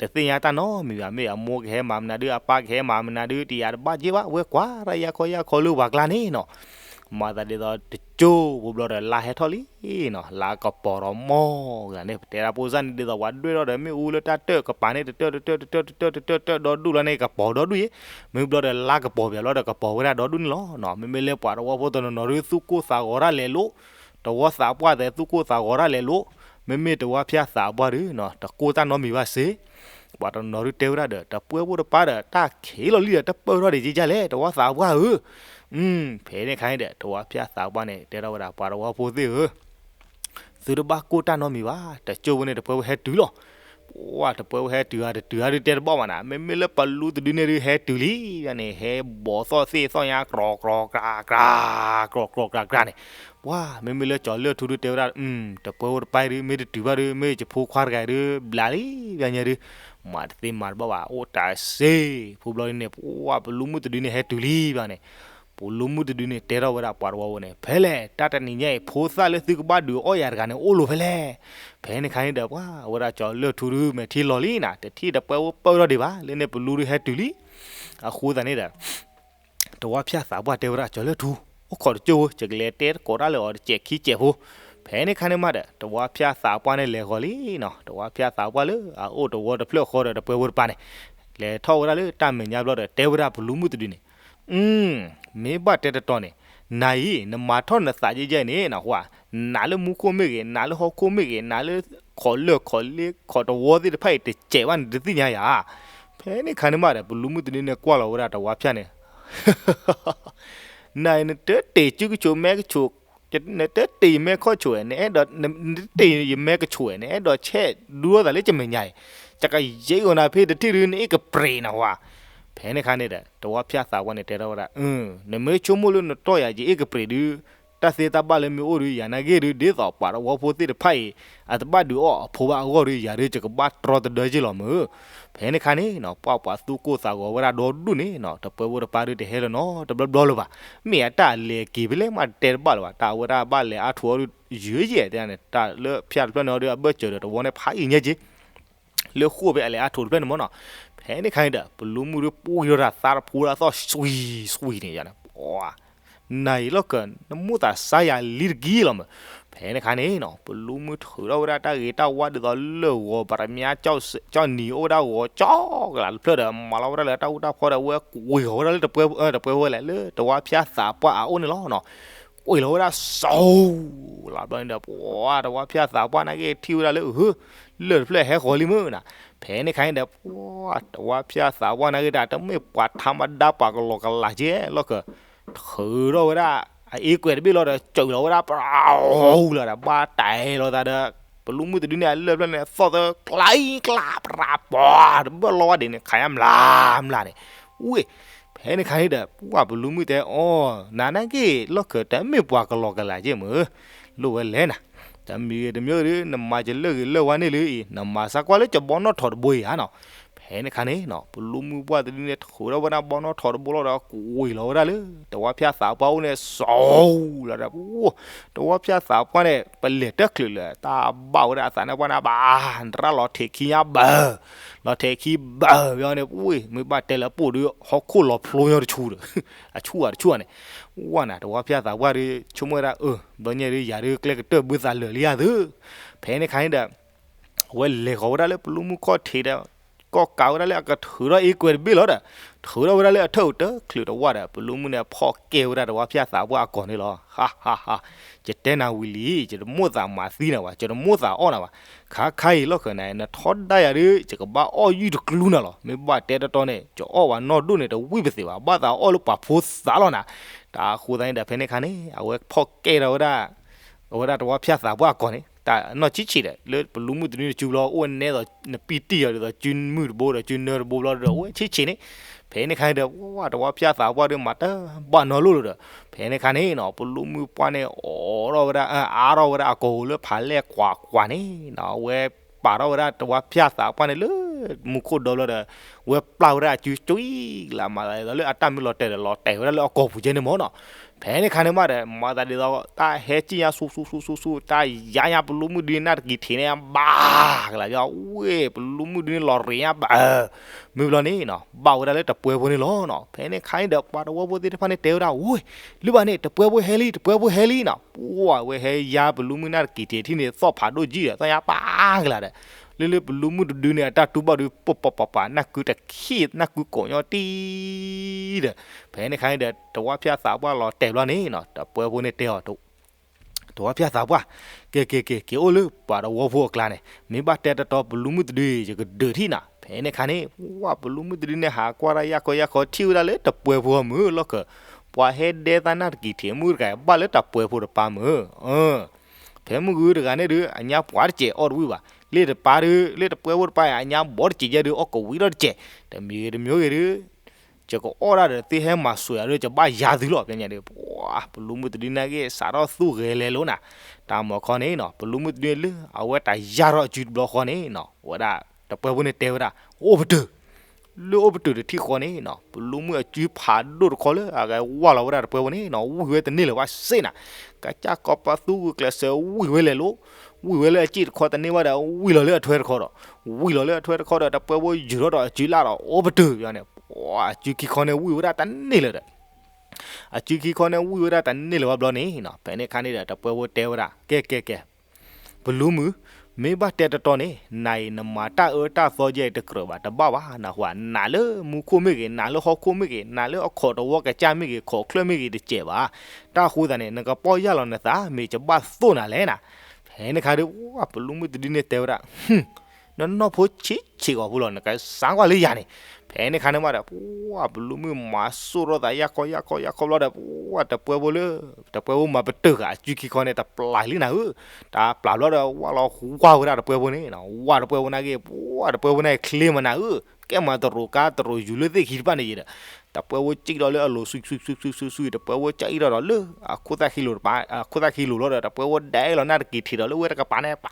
တသ့ၣ်ညါတၢ်နီတမံၤဘၣ်, မ့ၢ်အမိၢ်ကဟဲမၤမနုၤဒုး အပၢ်ကဟဲမၤမနုၤဒုး တယာ်တဘၣ်က့ဘၣ်, ဝဲကွၢ်တၢ်ယါခီယါခီလၢပှၤကျါန့ၣ်နီၤ, မၤသးဒ်သိးတကၠိဖိဘျီဒီး လါဟဲထီၣ်လံနီၤ, လါကပီၤဒီးမီၢ်ဂၤန့ၣ် ပတဲဒၣ်ပိၢ်စၢ်န့ၣ် ဒ်သိးပှၤဒွဲၣ်ထီၣ်ဒီး မ့ၣ်အူလၢတၢ်တၢၣ်ကပၤန့ၣ် တတၢၣ်တတၢၣ်တတၢၣ်တတၢၣ်တတၢၣ်တတၢၣ် ဒီဒူၣ်လီၤန့ၣ် ကပီၤဒီဒူၣ်အံၤ, မ့ၢ်ဘျီဒီးလါကပီၤပၠးလီၤဒီး ကပီၤဝဲဒၣ်ဒီဒူၣ်န့ၣ်လီၤနီၤ. မ့မ့ၢ်လၢပှၤတဝီဖိတနီၤနီၤဒုး သူၣ်ကိၢ်သးဂီၤတၢ်လဲၤလိၤ, တဝီသးပှၢ်သဲး သူၣ်ကိၢ်သးဂီၤတၢ်လဲၤလိၤ, မ့မ့ၢ်တဝီဖၠၣ်သးပှၢ်ဒုးနီၤ တကိၢ်တၢ်နီတမံၤဘၣ်စ့ၢ်, ပှၤတနီၤနီၤဒုးတဲဝဲဒၣ်ဒီး တပှဲၤဖိတပၤဒီး တၢ်ခံးလီၤလံဒီး တပၢၢ်ထီၣ်ဒံးကကလဲၣ် တဝီသးပှၢ်ဧၢ, ဖဲန့ၣ်ခါန့ၣ်ဒီး တဝီဖၠၣ်သးပှၢ်န့ၣ် တဲထီၣ်ဝဲဒၣ် ပှၤတဝီဖိသ့ၣ်ဧၢ သုတဘၣ်ကိၢ်တၢ်နီတမံၤဘၣ်, တကၠိဖိန့ၣ် တပှဲၤဖိဟဲတုၤလီၤ. ပှၤတပှဲၤဖိဟဲတုၤဧါ တတုၤဧါဒုးတဲတဘၣ်ဘၣ်နၤ, မ့မ့ၢ်လၢပလူတဒုန့ၣ်ဒုး ဟဲတုၤလံဘၣ်န့ၣ် ဟဲဘီၣ်သီၣ်သ့ၣ်သီၣ်ညါ ကြီကြီကြီကြီကြီကြီန့ၣ်, ပှၤမ့မ့ၢ်လၢကၠီၤလၢၢ်ထူဒုးတဲဝဲဒၣ် တပှဲၤဖိတပၤဒုး မ့ၢ်တတုၤဘၣ်ဒုး မ့ၢ်ယဖိခွါတဂၤဒုး ဘျးလံဘၣ်ညါဒုး, မၤတသ့မၤတဘၣ်ဘၣ် အိၣ်တၢ်စ့ၢ်, ဖိဘျီဒုးန့ၣ် ပှၤပလူမုၢ်တဒုန့ၣ် ဟဲတုၤလံဘၣ်န့ၣ် ပလူမုၢ်တဒုန့ၣ် တဲထီၣ်ဝဲဒၣ်ပှၤတဝီဖိန့ၣ် ဖဲလဲၣ် တၢ်တနံၤညါအံၤ ဖိသၣ်လၢသုကဘၣ်ဒုးအီၣ်ယၤတဂၤန့ၣ် အိၣ်လိၤဖဲလဲၣ်. ဖဲန့ၣ်ခါန့ၣ်ဒီး ပှၤဝဲဒၣ်ကၠီၤလၢၢ်ထူဒုး မဲာ်ထံလီၤလံနၤ, တထံၣ်တပှဲၤဖိပၢၢ်ထီၣ်ဒံးဘၣ်, လၢန့ၣ်ပလူဒုးဟဲတုၤလံ. အဃိသတးန့ၣ်ဒီး တဝီဖၠၣ်သးပှၢ်တဲဝဲဒၣ် ကၠီၤလၢၢ်ထူ, အိၣ်ခိးတကၠိဖိ ယကလဲၤတဲတကိးတၢ်လၢအီၤတစဲးခံစဲးဖိ. ဖဲန့ၣ်ခါန့ၣ်မးဒီး တဝီဖၠၣ်သးပှၢ်န့ၣ်လဲၤဃီၤလံနီၤ, တဝီဖၠၣ်သးပှၢ်လၢအအိၣ်တဝီတဖျၢၣ်ဃီဒီး တပှဲၤဖိတပၤန့ၣ် လဲၤထီၣ်ဝဲဒၣ်လၢတၢ်မဲာ်ညါဘျီဒီး တဲဝဲဒၣ်ပလူမုၢ်တဒုန့ၣ်, မ့ၢ်ဘၣ်တဲတတီၤန့ၣ်, နၤအံၤ နမၤထီၣ်နသးယဲၢ်ယဲၢ်န့ၣ် နဟါ, နးလၢမူခိၣ်မ့ၢ်ဂ့ၤ, နးလၢဟီၣ်ခိၣ်မ့ၢ်ဂ့ၤ, နးလၢခိးလၢၢ်ခိးလ့ခိးတဝီသ့ၣ်တဖၣ်အံၤ တစဲးဘၣ်န့ၣ် တသ့ၣ်ညါယၤ. ဖဲန့ၣ်ခါန့ၣ်မးဒီး ပလူမုၢ်တဒုန့ၣ်ကွၢ်လီၤဝဲဒၣ်တဝီဖၠၣ်န့ၣ် နၤအံၤ နတတ့ၢ်စုကဆိးမဲကဆိး, နတတ့ၢ်ယမဲခီၣ်ဆိးဝဲ, နအဲၣ်ဒိး, နတတ့ၢ်ယမဲကဆိးဝဲ, နအဲၣ်ဒိးဆဲးဒူထီၣ်သးလၢယမဲာ်ညါအံၤ, ယကယဲၢ်ဂီၤနၤဖဲတထံၣ်ဒုး နအ့ၣ်ကပြ့းနဟါ. ဖဲန့ၣ်ခါန့ၣ်ဒီး တဝီဖၠၣ်သးပှၢ်န့ၣ်တဲထီၣ်ဝဲဒၣ်, နမ့ၢ်ဆိကမိၣ်လၢနတီၢ်ယၤယအ့ၣ်ကပြံးဒုး တၢ်သ့တၢ်ဘၣ်လၢမ့ၢ်အိၣ်ဒုး ယၤနာ်က့ဒုး ဒ်သိးပှၤတဝီဖိသ့ၣ်တဖၣ်အံၤ အတဘၣ်ဒုးအီၣ်အဖိဘၣ်အဂီၢ်ဒုး ယၤဒုးယကဘၣ်တြီတဒၢက့ၢ်လီၤမုၢ်. ဖဲန့ၣ်ခါန့ၣ်နီၤ ပှၢ်ပှၤသူၣ်ကိၢ်သးဂီၤဝဲဒၣ်ဒီဒူၣ်န့ၣ်နီၤ တပှဲဖိတပၤဒုးတဟဲလၢၤနီတဘျီဘျီလၢၤဘၣ်. မ့ၢ်အတၢ်လဲၤက့ၤဖဲလဲၣ်မးတတဲတဘၣ်လၢၤဘၣ်. တၢ်ဝဲဒၣ်ဘၣ်လဲၤအါထူးအီၤဒုး ယဲၢ်ယဲၢ်တဲန့ၣ် တၢ်လၢဖၠၣ်တဖျၢၣ်န့ၣ်အီၤဒုး အဘၢၣ်စၢၤဒီးတဝီန့ၣ်ဖးအံၤညါက့ၤ လၢဃိၣ်ဖဲအလဲၤအါထူးတဖျၢၣ်န့ၣ်မ့ၢ်နီၤ. ဖဲန့ၣ်ခါန့ၣ်ဒီး ပလူမုၣ်ဒုးပှံၤထီၣ်တၢ်သးတဖူဒၣ်သီၣ်စွံစွံန့ၣ်ယၤန့ၣ် နၤအံၤလီၢ်ကၢ နမိၣ်သးစါယၤလံတက့ၢ်လီၤမး. ဖဲန့ၣ်ခါန့ၣ်နီၤ ပလူမုၣ်ထုးထီၣ်ဝဲဒၣ်တၢ်ဂ့ၤတၢ်ဝါဒ်သိးလၢဂီၤ ပတမါ ကၠီနံၤအိၣ်ဝဲဒၣ်ဂီၤကၠီကလးတဖျၢၣ်ဒီး မၤလီၤဝဲဒၣ်လၢတၢ်အူတၢ်ဖီဒီး အဝဲကွံာ်ဃီၤဝဲဒၣ်လၢတပှဲ တပှဲဝဲလဲၣ် လၢတဝီဖၠၣ်သးပှၢ်အအိၣ်န့ၣ်လီၤနီၤ. ကွံာ်လီၤဝဲဒၣ်စိၤ လီၤဘျီန့ၣ်ဒီး ပှၤတဝီဖၠၣ်သးပှၢ်နာ်က့ထံၣ်ဝဲဒၣ်လၢ လၢၢ်တဖျၢၣ်ဟဲဃီၤလံမုၢ်နၤ. ဖဲန့ၣ်ခါန့ၣ်ဒီး ပှၤတဝီဖၠၣ်သးပှၢ် နာ်က့တၢ်တမ့ၢ်ပှၤထါမဒါပှၤကလီကလးကဲလီၢ်ကၢ ထုးထီၣ်ဝဲဒၣ် အအ့ကွဲးတဘ့ၣ်လီၤဒီး စၢၤလီၤဝဲဒၣ် ပရၤလီၤဒီး ဘၣ်တဲလီၤသးဒီး ပလူမုၣ်တဒုန့ၣ် အလၢၢ်ဖျၢၣ်န့ၣ် သီၣ်သၢကျါအံၤကျါ ပရၤပှၤ တဘၣ်လီၤဝဲဒၣ်န့ၣ် ခးညါမျးမျးန့ၣ်. ဝ့ၢ် ဖဲန့ၣ်ခါန့ၣ်ဒီး ပှၤပလူမုၣ်တဲအီၤ နၤနာ်က့ လီၢ်ကၢ တမ့ၢ်ပှၤကလီကလးကဲမုၢ် လိၣ်ဝဲလဲၣ်နၤ. တမံၤဂ့ၤတမံၤဂ့ၤဒီး နမၤယလၢၢ်ဂ့ၤလၢၢ်ဝါန့ၣ်လၢအံၤ နမၤစၢကွၢ်လၢယဘီနီၣ်ထိးတဘိအံၤဧါနီၤ. ဖဲန့ၣ်ခါန့ၣ်နီၤ ပလူမုၣ်ပှၢ်တဒုန့ၣ် ထုးထီၣ်ဝဲဒၣ်ဘီနီၣ်ထိးတဘိလီၤဒီး ကွံာ်လီၤဝဲဒၣ်လၢ တဝီဖၠၣ်သးပှၢ်အိၣ်န့ၣ်စိၤလီၤဒီး တဝီဖၠၣ်သးပှၢ်န့ၣ် ပလဲၤတချုးလၢၤ တၢ်ဘၣ်ဝဲဒၣ်အသးန့ၣ်ပှၢ်န့ၣ်ဘၣ် နရၣ်လီၤထဲးခံညါဘၢၣ် လီၤထဲးခံဘၢၣ်ဘၣ်န့ၣ် ဝ့ၢ် မ့ၢ်ဘၣ်တဲလၢအပိၢ်ဒီး ဟီၣ်ခိၣ်လီၤဖျိညီတဆူဒီး အဆူၣ်ဧါတဆူၣ်ဧါန့ၣ်. ဝဲနၤ တဝီဖၠၣ်သးပှၢ်ဒီး ဆိကမိၣ်ဝဲဒၣ် အၢ ဘျီညါဒီး ယၤဒီးကျဲကတၢၢ်ဘုသးလၢာ်လံယၤသု ဖဲန့ၣ်ခါန့ၣ်ဒီး အဝဲလဲၤဃီၤဝဲဒၣ်လၢပလူမုၣ်ခီၣ်ထံးဒီး ကီၢ်ကးဝဲဒၣ်လၢအကထုးထီၣ်အ့ကွဲးတဘ့ၣ်လီၤဒီး ထုးထီၣ်ဝဲဒၣ်လၢအထၢၣ်တချုးတဝၢ်ဒီး ပလူမုၣ်န့ၣ် ဖီၣ်ကဲဝဲဒၣ်တဝီဖၠၣ်သးပှၢ်အကိာ်န့ၣ်လီၤ. ဟးဟးဟး ယတဲနၤဝံၤလံ ယတမိၣ်သးမၤသံနၤဘၣ် ယတမိၣ်သးအီၣ်နၤဘၣ်. ခါခါအံၤလီၢ်ကၢနၤ နထီဒါယၤဒီး ယကဘၣ်အီၣ်ယုၢ်တကျူနၤလီၤ. မ့ၢ်ဘၣ်တဲတတီန့ၣ် ယအီၣ်ဝဲနီၢ်ဒိၣ်န့ၣ် တဝံၣ်ပသ့ဘၣ် ဘၣ်သးအီၣ်လၢပှၤဖိသးလီၤနၤ. တၢ်ဃိသတးန့ၣ်ဒီး ဖဲန့ၣ်ခါန့ၣ် အဝဲဖီၣ်ကဲထီၣ်ဝဲဒၣ် အဝဲဒၣ်တဝီဖၠၣ်သးပှၢ်အကိာ်န့ၣ် တၢ်နီၢ်ဆံးဆံးဒီး လၢပလူမုၣ်တဒုန့ၣ်စုဘျီ အိၣ်နဲသိး နပံတံၢ်အီၤဒ်သိး စုမုၢ်တဘိဒီး စုနၢတဘိဘျီဒီး အိၣ်ဆံးဆံးန့ၣ်. ဖဲန့ၣ်ခါန့ၣ်ဒီး ဝဲတဝီဖၠၣ်သးပှၢ်ဒီး မၤတဘၣ်နီတလိၣ်လၢၤဒီး ဖဲန့ၣ်ခါန့ၣ်နီၤ ပလူမုၣ်ပှၢ်န့ၣ် အိးထီၣ်ဝဲဒၣ် အါထီၣ်ဝဲဒၣ်အကိာ်ပူၤလၢဖးလဲၢ်ကွၢ်ကွၢ်န့ၣ်နီၤ အဝဲပာ်ထီၣ်ဝဲဒၣ်တဝီဖၠၣ်သးပှၢ်န့ၣ်လၢ မူခိၣ်ဒီဘျီဒီး ဝဲပျၢ်ဝဲဒၣ်အစုကွံာ်လၢမၤသးဒ်သိးလၢအတၢ်မ့ၢ်လီၤတဲာ်ဒီး လီၤတဲာ်ဝဲဒၣ်လၢအကိာ်ပူၤကဲန့ၣ်မ့ၢ်နီၤ. ဖဲန့ၣ်ခါန့ၣ်မးဒီး မၤသးဒ်သိး တၢ်ဟဲစံၣ်ညါဆူဆူဆူဆူဆူ တၢ်ယါညါပလူမုၣ်ဒုန့ၣ်နၢ်တကံၤထံးန့ၣ် ဘၣ်ကလၤဘၣ် ဝ့ၢ် ပလူမုၣ်ဒုန့ၣ်လီၤရ့ညါဘၣ် မုၢ်ဘျီန့ၣ်နီၤ ဘၣ်ဝဲဒၣ်လၢတပှဲဖိန့ၣ်လီၤနီၤ. ဖဲန့ၣ်ခါန့ၣ်ဒီး ပှၤတဝီဖိသ့ၣ်တဖၣ်န့ၣ်တဲဝဲဒၣ် ဝ့ၢ် လၢဘၣ်န့ၣ် တပှဲဖိဟဲလံ တပှဲဖိဟဲလံနီၤ. ပှၢ်ဝဲဟဲယါပလူမုၣ်နၢ်တကံၤထံးထံၣ်န့ၣ် သီၣ်ဖးဒိၣ်ကံၢ်ဒီး သီၣ်ညါပၢ်ကလၤဒီး လၢလၢပလူမုၣ်တဒုန့ၣ် အတၢ်တူၢ်ဘၣ်ဒုး ပပပပ နၢ်ကုတခံ နၢ်ကုကိးညီတံၢ်ဒီး ဖဲန့ၣ်ခါန့ၣ်ဒီး တဝီဖၠၣ်သးပှၢ်လီၤတဲာ်ဘျီန့ၣ်နီၤ တပှဲဖိန့ၣ်တဲအီၤ တဝီဖၠၣ်သးပှၢ် က့ၤက့ၤက့ၤ က့ၤအိၣ်လၢပှၤတဝီဖိအကျါန့ၣ် မ့ၢ်ဘၣ်တဲတတီပလူမုၣ်တဒု ယကဒုးထံၣ်နၤ. ဖဲန့ၣ်ခါန့ၣ် ဝဲပလူမုၣ်တဒုန့ၣ် ဟးကွၢ်တၢ်ယၢ်ခီယၢ်ခီ ထံၣ်ဝဲဒၣ်လၢတပှဲဖိအမုၢ်လီၢ်ကၢ ပှၤဟဲဒဲသးနၢ်တကံၤထံးမုၣ်တဂၤ ဘၣ်လၢတပှဲဖိတပၤမုၢ် ဖဲမုၢ်ဂုၤတဂၤန့ၣ်ဒုး အညါပှၤတစဲးအီၣ်တဝံၣ်ဘၣ်. လၢတပၤဒုး လၢတပှဲဖိတပၤ အညါဘီတစဲးယဲဒုး အီၣ်ကဝံၤထီၣ်တစဲး တမံၤဂ့ၤတမံၤဂ့ၤဒုး ယကအီၣ်ဒၣ်ဒီးသုဟဲမၤစၢၤယၤဒုး ယဘၣ်ယါသုလီၤ ပညါဒုး ပှၤပလူမုၣ်တဒုန့ၣ်က့ၤ စးထီၣ်သူၣ်ဂဲၤလဲၤလိာ်နၤ. တၢ်မၤခီန့ၣ်နီၤ ပလူမုၣ်တဒုန့ၣ်လၢ အဝဲတၢ်ယါထီၣ်အစုတဘျီဃီန့ၣ်နီၤ ဝဲဒၣ်တပှဲဖိန့ၣ်တဲဝဲဒၣ် အိၣ်ပတုာ် လၢအိၣ်ပတုာ်တထံၣ်ဃီန့ၣ်နီၤ ပလူမုၣ်အစုဖးဒိၣ်တခီလၢအဂဲၤဝါလီၤဝဲဒၣ်တပှဲဖိန့ၣ်နီၤ ဝံၢ်ဝဲတန့ၢ်လၢၤဘၣ်စ့ၢ်နၤ. ကစၢ်ကီးပသူဂုာ်ကျဲးစၢးဝံၢ်ဝဲလဲၤလိၤ ဝံၢ်ဝဲလၢအစ့ၣ်တခီတန့ၢ်ဘၣ်ဒီး ဝံၢ်လီၤလၢအထွဲတခီဒီး ဝံၢ်လီၤလၢအထွဲတခီဒီး တပှဲဖိယုၢ်ထီၣ်ဒီးအစုလၢ်ဒီး အိၣ်ပတုာ်န့ၣ် အစုခံခီန့ၣ်ဝံၢ်ဝဲဒၣ်တန့ၢ်လၢၤဒီး အစုခံခီန့ၣ်ဝံၢ်ဝဲဒၣ်တန့ၢ်လၢၤဘၣ်ဘျီန့ၣ်နီၤ ဖဲန့ၣ်ခါန့ၣ်ဒီး တပှဲဖိတဲဝဲဒၣ် ကဲကဲကဲ ပလူမုၣ် မ့ၢ်ဘၣ်တဲတတီန့ၣ် နၤအံၤနမၤတၢ်အၢတၢ်သီယဲအံၤတကြၢးဘၣ် တဘၣ်ဘၣ် နၢ်ဟူဧါ နၤလၢမူခိၣ်မ့ၢ်ဂ့ၤ နၤလၢဟီၣ်ခိၣ်မ့ၢ်ဂ့ၤ နၤလၢအခီၣ်တဝီကစၢ်မ့ၢ်ဂ့ၤ ခီၣ်ချၢၣ်မ့ၢ်ဂ့ၤတစဲးဘၣ်. တၢ်ဃိသတးန့ၣ် နကပီၢ်ယၢ်လီၤနသး မ့ၢ်ယဘၣ်သိၣ်နၤလဲၣ်နၤ. ဖဲန့ၣ်ခါဒီး ပလူမုၣ်တဒုန့ၣ်တဲဝဲဒၣ် ဟူၣ် နနီၢ်ဖိဆံးဆံးဂီၤဖိလီၤ နကစးကွၢ်လၢယၤန့ၣ်. ဖဲန့ၣ်ခါန့ၣ်မးဒီး ပှၤပလူၤမုၣ်မၤစိၣ်ထီၣ်သးယၢ်ကီယၢ်ကီယၢ်ကီဘျီဒီး ပှၤတပှဲၤဖိလၢ တပှဲၤဖိမၤပတုာ်ဃာ်အစုခံခီန့ၣ် တပျၢ်လံနၤဧၢ. တပျၢ်ဘျီဒီး ဝၢ်လီၤဝၢ်ဝဲဒၣ်တပှဲၤဖိန့ၣ်, ဝၢ်တပှဲၤဖိန့ၣ်က့ၤ ပှၤတပှဲၤဖိန့ၣ်ချ့မးနၤဧၢ, ကဲမၤတရူးကါတရူးယူၤလၢသ့ၣ်ခံတဖၣ်န့ၣ်ယဲဒီး တပှဲၤဖိစံၣ်ဒီးလၢအလိၤ ဆူဆူဆူဆူဆူ တပှဲၤဖိစံၣ်ဒီးလၢ အခိၣ်သၣ်ခံလိၤတပၤ, အခိၣ်သၣ်ခံလိၤလီၤဒီး တပှဲၤဖိဒဲးလီၤနၢ်တက့ၤထံးဒီးလၢဝဲတကပၤန့ၣ် ပာ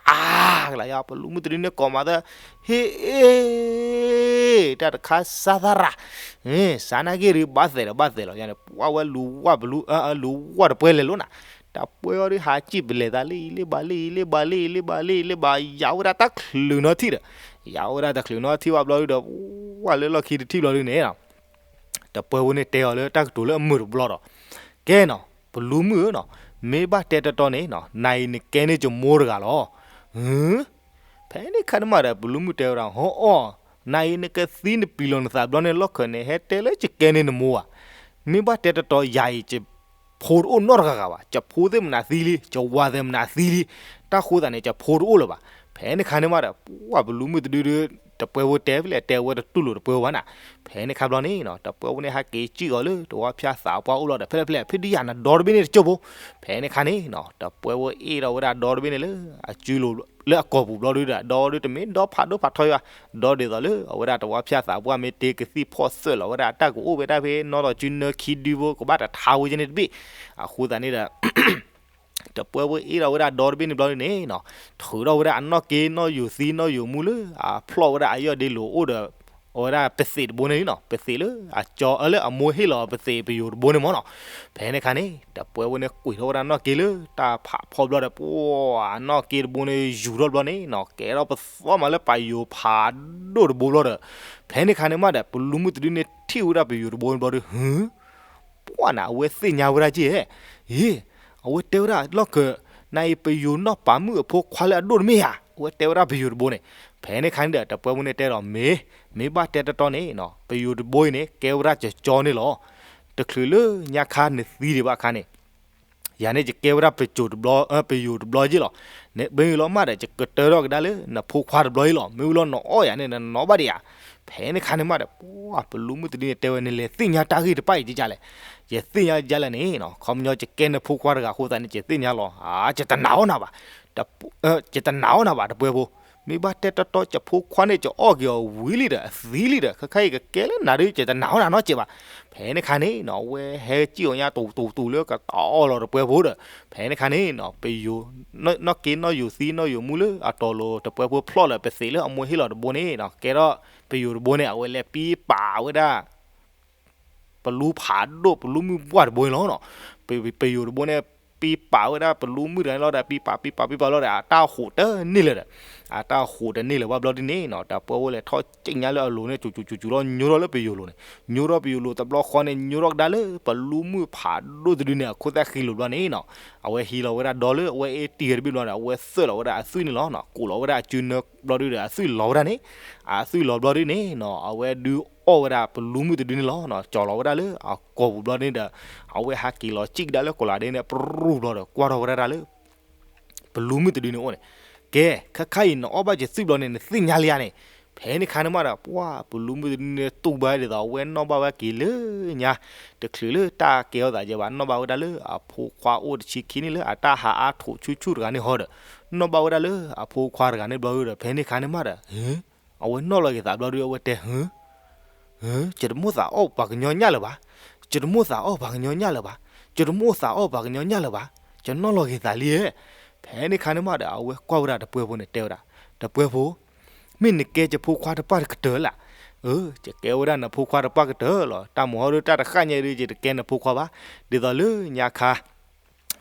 ်ကလးယၤ ပလူၤမုၣ်တဒုန့ၣ်ကိးမၤသၢ ဟ့ၣ်အ့ၣ် တၢ်တခါစးသရၣ်, စးနာ်က့ၤဒုး ဘၣ်သဲးဒီးဘၣ်သဲးလီၤယၤန့ၣ် ပှၤဝဲလူၤဝၢ်ပလူၤ, လူၤဝၢ်တပှဲၤလဲၤလိၤနၤ. တပှဲၤအီၤဒုးဟးစံၣ်ပလဲၤသးလၢအံၤလၢဘၣ် လၢအံၤလၢဘၣ် လၢအံၤလၢဘၣ် လၢအံၤလၢဘၣ် ယၤဝဲဒၣ်တချုးနီထံၣ်ဒီး, ယၤဝဲဒၣ်တချုးနီထံၣ်ဘၣ်ဘျီဒုးဒီး ပှၤလၢလီၢ်ခံတထံၣ်ဘျီဒုးန့ၣ် တပှဲၤဖိန့ၣ်တဲအီၤလၢတၢ်ကတိၤလၢအမုာ်တဘျီဒီး, ကဲနီၤ ပလူၤမုၣ်ဧၢနီၤ, မ့ၢ်ဘၣ်တဲတီတီန့ၣ်နီၤ နၤအံၤနကဲန့ၢ်ယမိၢ်တဂၤလီၤ. ဖဲန့ၣ်ခါန့ၣ်မးဒီး ပလူၤမုၣ်တဲဝဲဒၣ် ဟီအီၣ်, နၤအံၤနကသံနပျံၤလီၤနသးဘျီန့ၣ် လီၢ်ခၢၣ်န့ၣ် ဟဲတဲလၢယကဲန့ၢ်နမိၢ်ဧါ. မ့ၢ်ဘၣ်တဲတီတီ ယၤအံၤယဖိတအိၣ်နီတဂၤဂၤဘၣ်, ယဖိသ့ၣ်မနုၤသံလံ, ယဝၤသ့ၣ်မနုၤသံလံ, တၢ်ဃိသးန့ၣ် ယဖိတအိၣ်လၢၤဘၣ်. ဖဲန့ၣ်ခါန့ၣ်မးဒီး ပှၤပလူၤမုၣ်တဒုဒု တပှဲၤဖိတဲဖဲလဲၣ် တဲဝဲတတူၢ်လိာ်တပှဲၤဖိဘၣ်နၤ. ဖဲန့ၣ်ခါဘျီန့ၣ်နီၤ တပှဲၤဖိန့ၣ်ဟဲက့ၤစံၣ်အီၤလၢ တဝါဖၠၣ်သးပှၢ်အိၣ်လီၤဒီး ဖဲလဲၣ်ဖဲလဲၣ် ဖဲဒုးယၤနဒီတဘ့ၣ်န့ၣ်တကၠိၢ်ဖိ. ဖဲန့ၣ်ခါန့ၣ်နီၤ တပှဲၤဖိအ့ၣ်ထီၣ်ဝဲဒၣ်ဒီတဘ့ၣ်န့ၣ်လၢ အစုလိၤ လၢအကိာ်ပူၤဘျီဒုဒီး ဒီဒုတမ့ၢ်ဒီဖးဒိၣ်ဖးထီယွၤ, ဒီဒ်သိးလၢအဝဲဒၣ်တဝါဖၠၣ်သးပှၢ်မ့ၢ်တ့ကသံၣ်ဖီၣ်သၢၣ်လီၤဝဲဒၣ် အတၢ်ကအိၣ်ဝဲဒၣ်ဖဲနီၢ်ဒီးစုနၢခံဒုဖိ ကဘၣ်တထါဝဲကဲန့ၣ်တဘ့ၣ်. အဃိသတးန့ၣ်ဒီး တပှဲၤဖိအ့ၣ်ထီၣ်ဝဲဒၣ်ဒီတဘ့ၣ်န့ၣ်ဘျီဒုန့ၣ်နီၤ ထုးထီၣ်ဝဲဒၣ်အနီၢ်က့နီၢ်ယိၤသံနီၢ်ယိၤမူလၢ အဖျီၣ်ဝဲဒၣ်အယီၢ်ဒ့လိၤအိၣ်ဒီး အဝဲဒၣ်ပသ့းတဘိန့ၣ်နီၤ, ပသ့းလၢအကၠီအလၢအမိၢ်ဟ့ၣ်လီၤပသ့းပယိၤတဘိန့ၣ်မ့ၢ်နီၤ. ဖဲန့ၣ်ခါန့ၣ် တပှဲၤဖိန့ၣ်ကွံာ်ထီၣ်ဝဲဒၣ်နီၢ်က့လၢတၢ်ဖးဖီဘျီဒီး ပှၤအနီၢ်က့တဘိန့ၣ်ယူၤထီၣ်ဘျီန့ၣ်နီၤ ကဲထီၣ်ပသီမးလၢပယိၤဖးဒိၣ်တဘိဘျီဒီး ဖဲန့ၣ်ခါန့ၣ်မးဒီး ပလူၤမုၣ်တဒုန့ၣ်ထံၣ်ဝဲဒၣ်ပယိၤတဘိန့ၣ်ဘျီဒီး ဟၢ ပှၢ်န့ၣ် အဝဲသ့ၣ်ညါဝဲဒၣ်က့ၢ်, အ့ အဝဲတဲဝဲဒၣ်လီၢ်ခၢၣ် နအံၤပယိၤနီၢ်ပၤမုၣ်အဖိခွါလၢအဒိၣ်တမ့ၢ်ဧါ, အဝဲတဲဝဲဒၣ်ပယိၤတဘိန့ၣ်. ဖဲန့ၣ်ခါန့ၣ်ဒီး တပှဲၤဖိန့ၣ်တဲဒီး မ့ၢ်, မ့ၢ်ဘၣ်တဲတီတီန့ၣ်နီၤ ပယိၤတဘိအံၤန့ၣ် ကဲဝဲဒၣ်ကၠီကၠီန့ၣ်လီၤ. တချုးလၢညါခါနသံဒံးဘၣ်အခါန့ၣ် ယၤန့ၣ်ယကဲဝဲဒၣ်ပယိၤတဘျီ, ပယိၤတဘျီက့ၢ်လီၤ. မ့ၢ်ဘၣ်လီၤမးဒီး ယကတၢထီၣ်ကဒါလၢနဖိခွါတဘျီအံၤလီၤ. မ့ၢ်ဘၣ်လီၤနအီၣ်ယၤန့ၣ် နနီၣ်ဘၣ်ဒံးဧါ. ဖဲန့ၣ်ခါန့ၣ်မးဒီး ပှၤပလူၤမုၣ်တဒုန့ၣ်တဲဝဲ နလဲၤသ့ၣ်ညါတၢ်ဂ့ၢ်တဖၣ်အံၤဒ်လဲၣ်. ယသ့ၣ်ညါဒ်လဲၣ်န့ၣ်နီၤ ခီပညီယကဲနဖိခွါတဂၤအဃိသတးန့ၣ် ယသ့ၣ်ညါလီၤ. အါ ယတနာ်အီၣ်နၤဘၣ်, ယတနာ်အီၣ်နၤဘၣ် တပှဲၤဖိ. မ့ၢ်ဘၣ်တဲတီတီ ယဖိခွါန့ၣ် ယအီၣ်က့ၤအီၤဝံၤလံဒီး အသံလံဒီး ခဲခါအံၤကကဲလၢနၤဒီး ယတနာ်အီၣ်နၤနီတစဲးဘၣ်. ဖဲန့ၣ်ခါန့ၣ်နီၤ အဝဲဟဲစံၣ်အီၤညါတူၤတူၤတူၤလၢကတီၤလီၤတပှဲၤဖိဒီး ဖဲန့ၣ်ခါန့ၣ်နီၤ ပယိၤ နီၢ်က့နီၢ်ယိၤသံနီၢ်ယိၤမူလၢအတီၤလိၤ တပှဲၤဖိဖျီၣ်လၢပသ့းလၢအမိၢ်ဟ့ၣ်လီၤတဘိန့ၣ်နီၤ ကဲထီၣ်ပယိၤတဘိန့ၣ် အဝဲလဲၤပံပာ်ဝဲဒၣ် ပလူဖးဒိၣ် ပလူမုၢ်ပှၢ်တဘိန့ၣ်လီၤနီၤ. ပယိၤတဘိန့ၣ် ပံပာ်ဝဲဒၣ်ပလူမုၢ်တဂၤန့ၣ်လီၤဒီး ပံပာ်ပံပာ်ပံပာ်လီၤဒီး အတၢ်ဟူးတန့ၢ်လၢၤဒီး အတၢ်ဟူးတန့ၢ်လၢၤဘၣ်ဘျီဒ်န့ၣ်နီၤ တပှဲၤဖိလဲၤထီၣ်စံၣ်ညါလၢအလိၤန့ၣ် စူၤစူၤစူၤစူၤလီၤ ညိထီၣ်လၢပယိၤလိၤန့ၣ် ညိထီၣ်ပယိၤလိၤတဘျီဃီန့ၣ် ညိထီၣ်ကဒါလၢ ပလူမုၢ်ဖးဒိၣ်တဒုန့ၣ် အခိၣ်သၣ်ဃံလိၤဘျီန့ၣ်နီၤ အဝဲဟံးလီၤဝဲဒၣ်ဒီလၢအဝဲအ့ၣ်တံၢ်တဘ့ၣ်ဘျီဒီး အဝဲသွဲၣ်လီၤဝဲဒၣ်အသွံၣ်န့ၣ်လီၤနီၤ ကိးလီၤဝဲဒၣ်အစုနၢဘျီဒုဒီး အသွံၣ်လီၤဝဲဒၣ်န့ၣ် အသွံၣ်လီၤဘျီဒုန့ၣ်နီၤ အဝဲဒုးအီၣ်ဝဲဒၣ်ပလူမုၢ်တဒုန့ၣ်လီၤနီၤ ကၠီၤလီၤဝဲဒၣ်လၢအကိာ်ပူၤဘျီန့ၣ်ဒီး အဝဲဟးက့ၤလီၤစံၣ်ကဒါလၢကိးလးဒ့န့ၣ် ပရူၢ်ဘျီဒီး ကွၢ်ထီၣ်ဝဲဒၣ်လၢ ပလူမုၢ်တဒုန့ၣ်အိၣ်န့ၣ် ကဲ ခဲခါအံၤနအီၣ်ဘၣ်ယသွံၣ်ဘျီန့ၣ် နသ့ၣ်ညါလံဧါန့ၣ်. ဖဲန့ၣ်ခါန့ၣ်မးဒီး ပှၤပလူမုၢ်တဒုန့ၣ်တူၢ်ဘၣ်ဒ်သိး အဝဲနီၣ်ဘၣ်ဝဲက့ၤလၢညါ တချုးလၢတၢ်ကဲထီၣ်သးယဲဘၣ် နီၣ်ဘၣ်ဝဲဒၣ်လၢအဖိခွါအိၣ်တဆံခံနံၣ်လၢအတၢ်ဟးအါထိးဆူၣ်ဆူၣ်တဂၤန့ၣ်ဟီဒီး နီၣ်ဘၣ်ဝဲဒၣ်လၢအဖိခွါတဂၤန့ၣ်ဘျီဒီး ဖဲန့ၣ်ခါန့ၣ်မးဒီး အဝဲနီၣ်လီၤက့ၤသးဘျီဒီး အဝဲတဲ ဟၢ ယတမိၣ်သးအီၣ်ပှၤကညီညၣ်လၢၤဘၣ်, ယတမိၣ်သးအီၣ်ပှၤကညီညၣ်လၢၤဘၣ်, ယတမိၣ်သးအီၣ်ပှၤကညီညၣ်လၢၤဘၣ်, ယနီၣ်လီၤက့ၤသးလံဧါ. ဖဲန့ၣ်ခါန့ၣ်မးဒီး အဝဲကွၢ်ဝဲဒၣ်တပှဲၤဖိန့ၣ် တဲဝဲဒၣ် တပှဲၤဖိ, မ့ၢ်နကဲယဖိခွါတပၢ်ကတၢၢ်လၢ်. အၢ ယကဲဝဲဒၣ်နဖိခွါတပၢ်ကတၢၢ်လီၤ. တၢ်မုၢ်ဟီဒုးတၢ်တဃၣ်ညါဒုး ယတကဲနဖိခွါဘၣ်. ဒ်သိးလၢညါခါ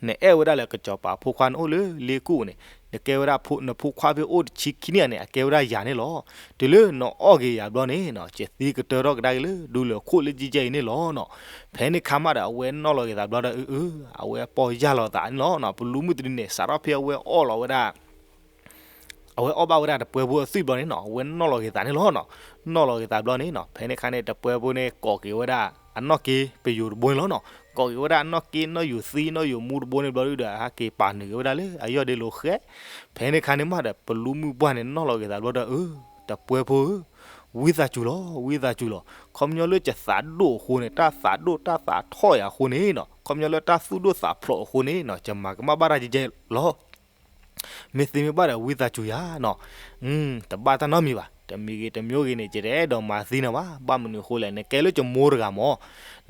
နအဲၣ်ဝဲဒၣ်လၢကစီၤပၤဖိခွါန့ၣ်အိၣ်လၢလ့ကိၣ်န့ၣ် နကဲဝဲဒၣ်နဖိခွါဖဲအိၣ်တဆံခံနံၣ်ဧါန့ၣ် အကဲဝဲဒၣ်ယၤန့ၣ်လီၤ. တုၤလၢနအီၣ်က့ၤယၤဘျီန့ၣ်နီၤ ယသံကတၢၢ်ထီၣ်ကဒါက့ၤလၢဒူလၢာ်ခိၣ်လၢကၠဲကၠဲအံၤန့ၣ်လီၤနီၤ. ဖဲန့ၣ်ခါမးဒီး အဝဲနီၣ်လီၤက့ၤသးဘျီဒီး အၢ အၢ အဝဲပီၢ်ယၢ်လီၤသးန့ၣ်လီၤနီၤ. ပလူမုၢ်တဒုန့ၣ် စးထီၣ်ဖဲအဝဲအီၣ်လီၤဝဲဒၣ် အဝဲအီၣ်ဘၣ်ဝဲဒၣ်တပှဲၤဖိအသွံၣ်ဘျီန့ၣ်နီၤ အဝဲနီၣ်လီၤက့ၤသးန့ၣ်လီၤနီၤ. နီၣ်လီၤက့ၤသးဘျီန့ၣ်နီၤ ဖဲန့ၣ်ခါန့ၣ် တပှဲၤဖိန့ၣ်ကိးက့ၤဝဲဒၣ်အနီၢ်က့ပယိၤတဘိန့ၣ်လီၤနီၤ. ကိးက့ၤဝဲဒၣ်နီၣ်က့နီၣ်ယိၤသံနီၣ်ယိၤမူတဘိန့ၣ်ဘျီဒုဒီး ဟဲက့ၤပာ်နုာ်က့ၤဝဲဒၣ်လၢအယီၢ်ဒ့လိၤဃဲ, ဖဲန့ၣ်ခါန့ၣ်မးဒီး ပလူမုၢ်ပှၢ်န့ၣ်နီၣ်လီၤက့ၤသးဘျီဒီး အၢ တပှဲၤဖိဧၢ, ဝံသးစူၤလီၤ ဝံသးစူၤလီၤ, ခီပညီလၢယသးဒိၣ်အဃိန့ၣ် တၢ်သးဒိၣ်တၢ်သးထီၣ်ယၤအဃိန့ၣ်နီၤ, ခီပညီလၢတၢ်သူၣ်ဒိၣ်သးဖျိးအဃိန့ၣ်နီၤ ယမၤကမၣ်ဘၣ်တၢ်ကဲကဲလီၤ မ့ၢ်သ့မ့ၢ်ဘၣ်ဒီး ဝံသးစူၤယၤနီၤ, တဘၣ်တၢ်နီတမံၤဘၣ်, တမံၤဂ့ၤတမံၤဂ့ၤန့ၣ် ယတအဲၣ်ဒိးမၤသံနၤဘၣ်, ဘၣ်မနုၤအဃိလဲၣ် နကဲလၢယမိၢ်တဂၤမၢ်,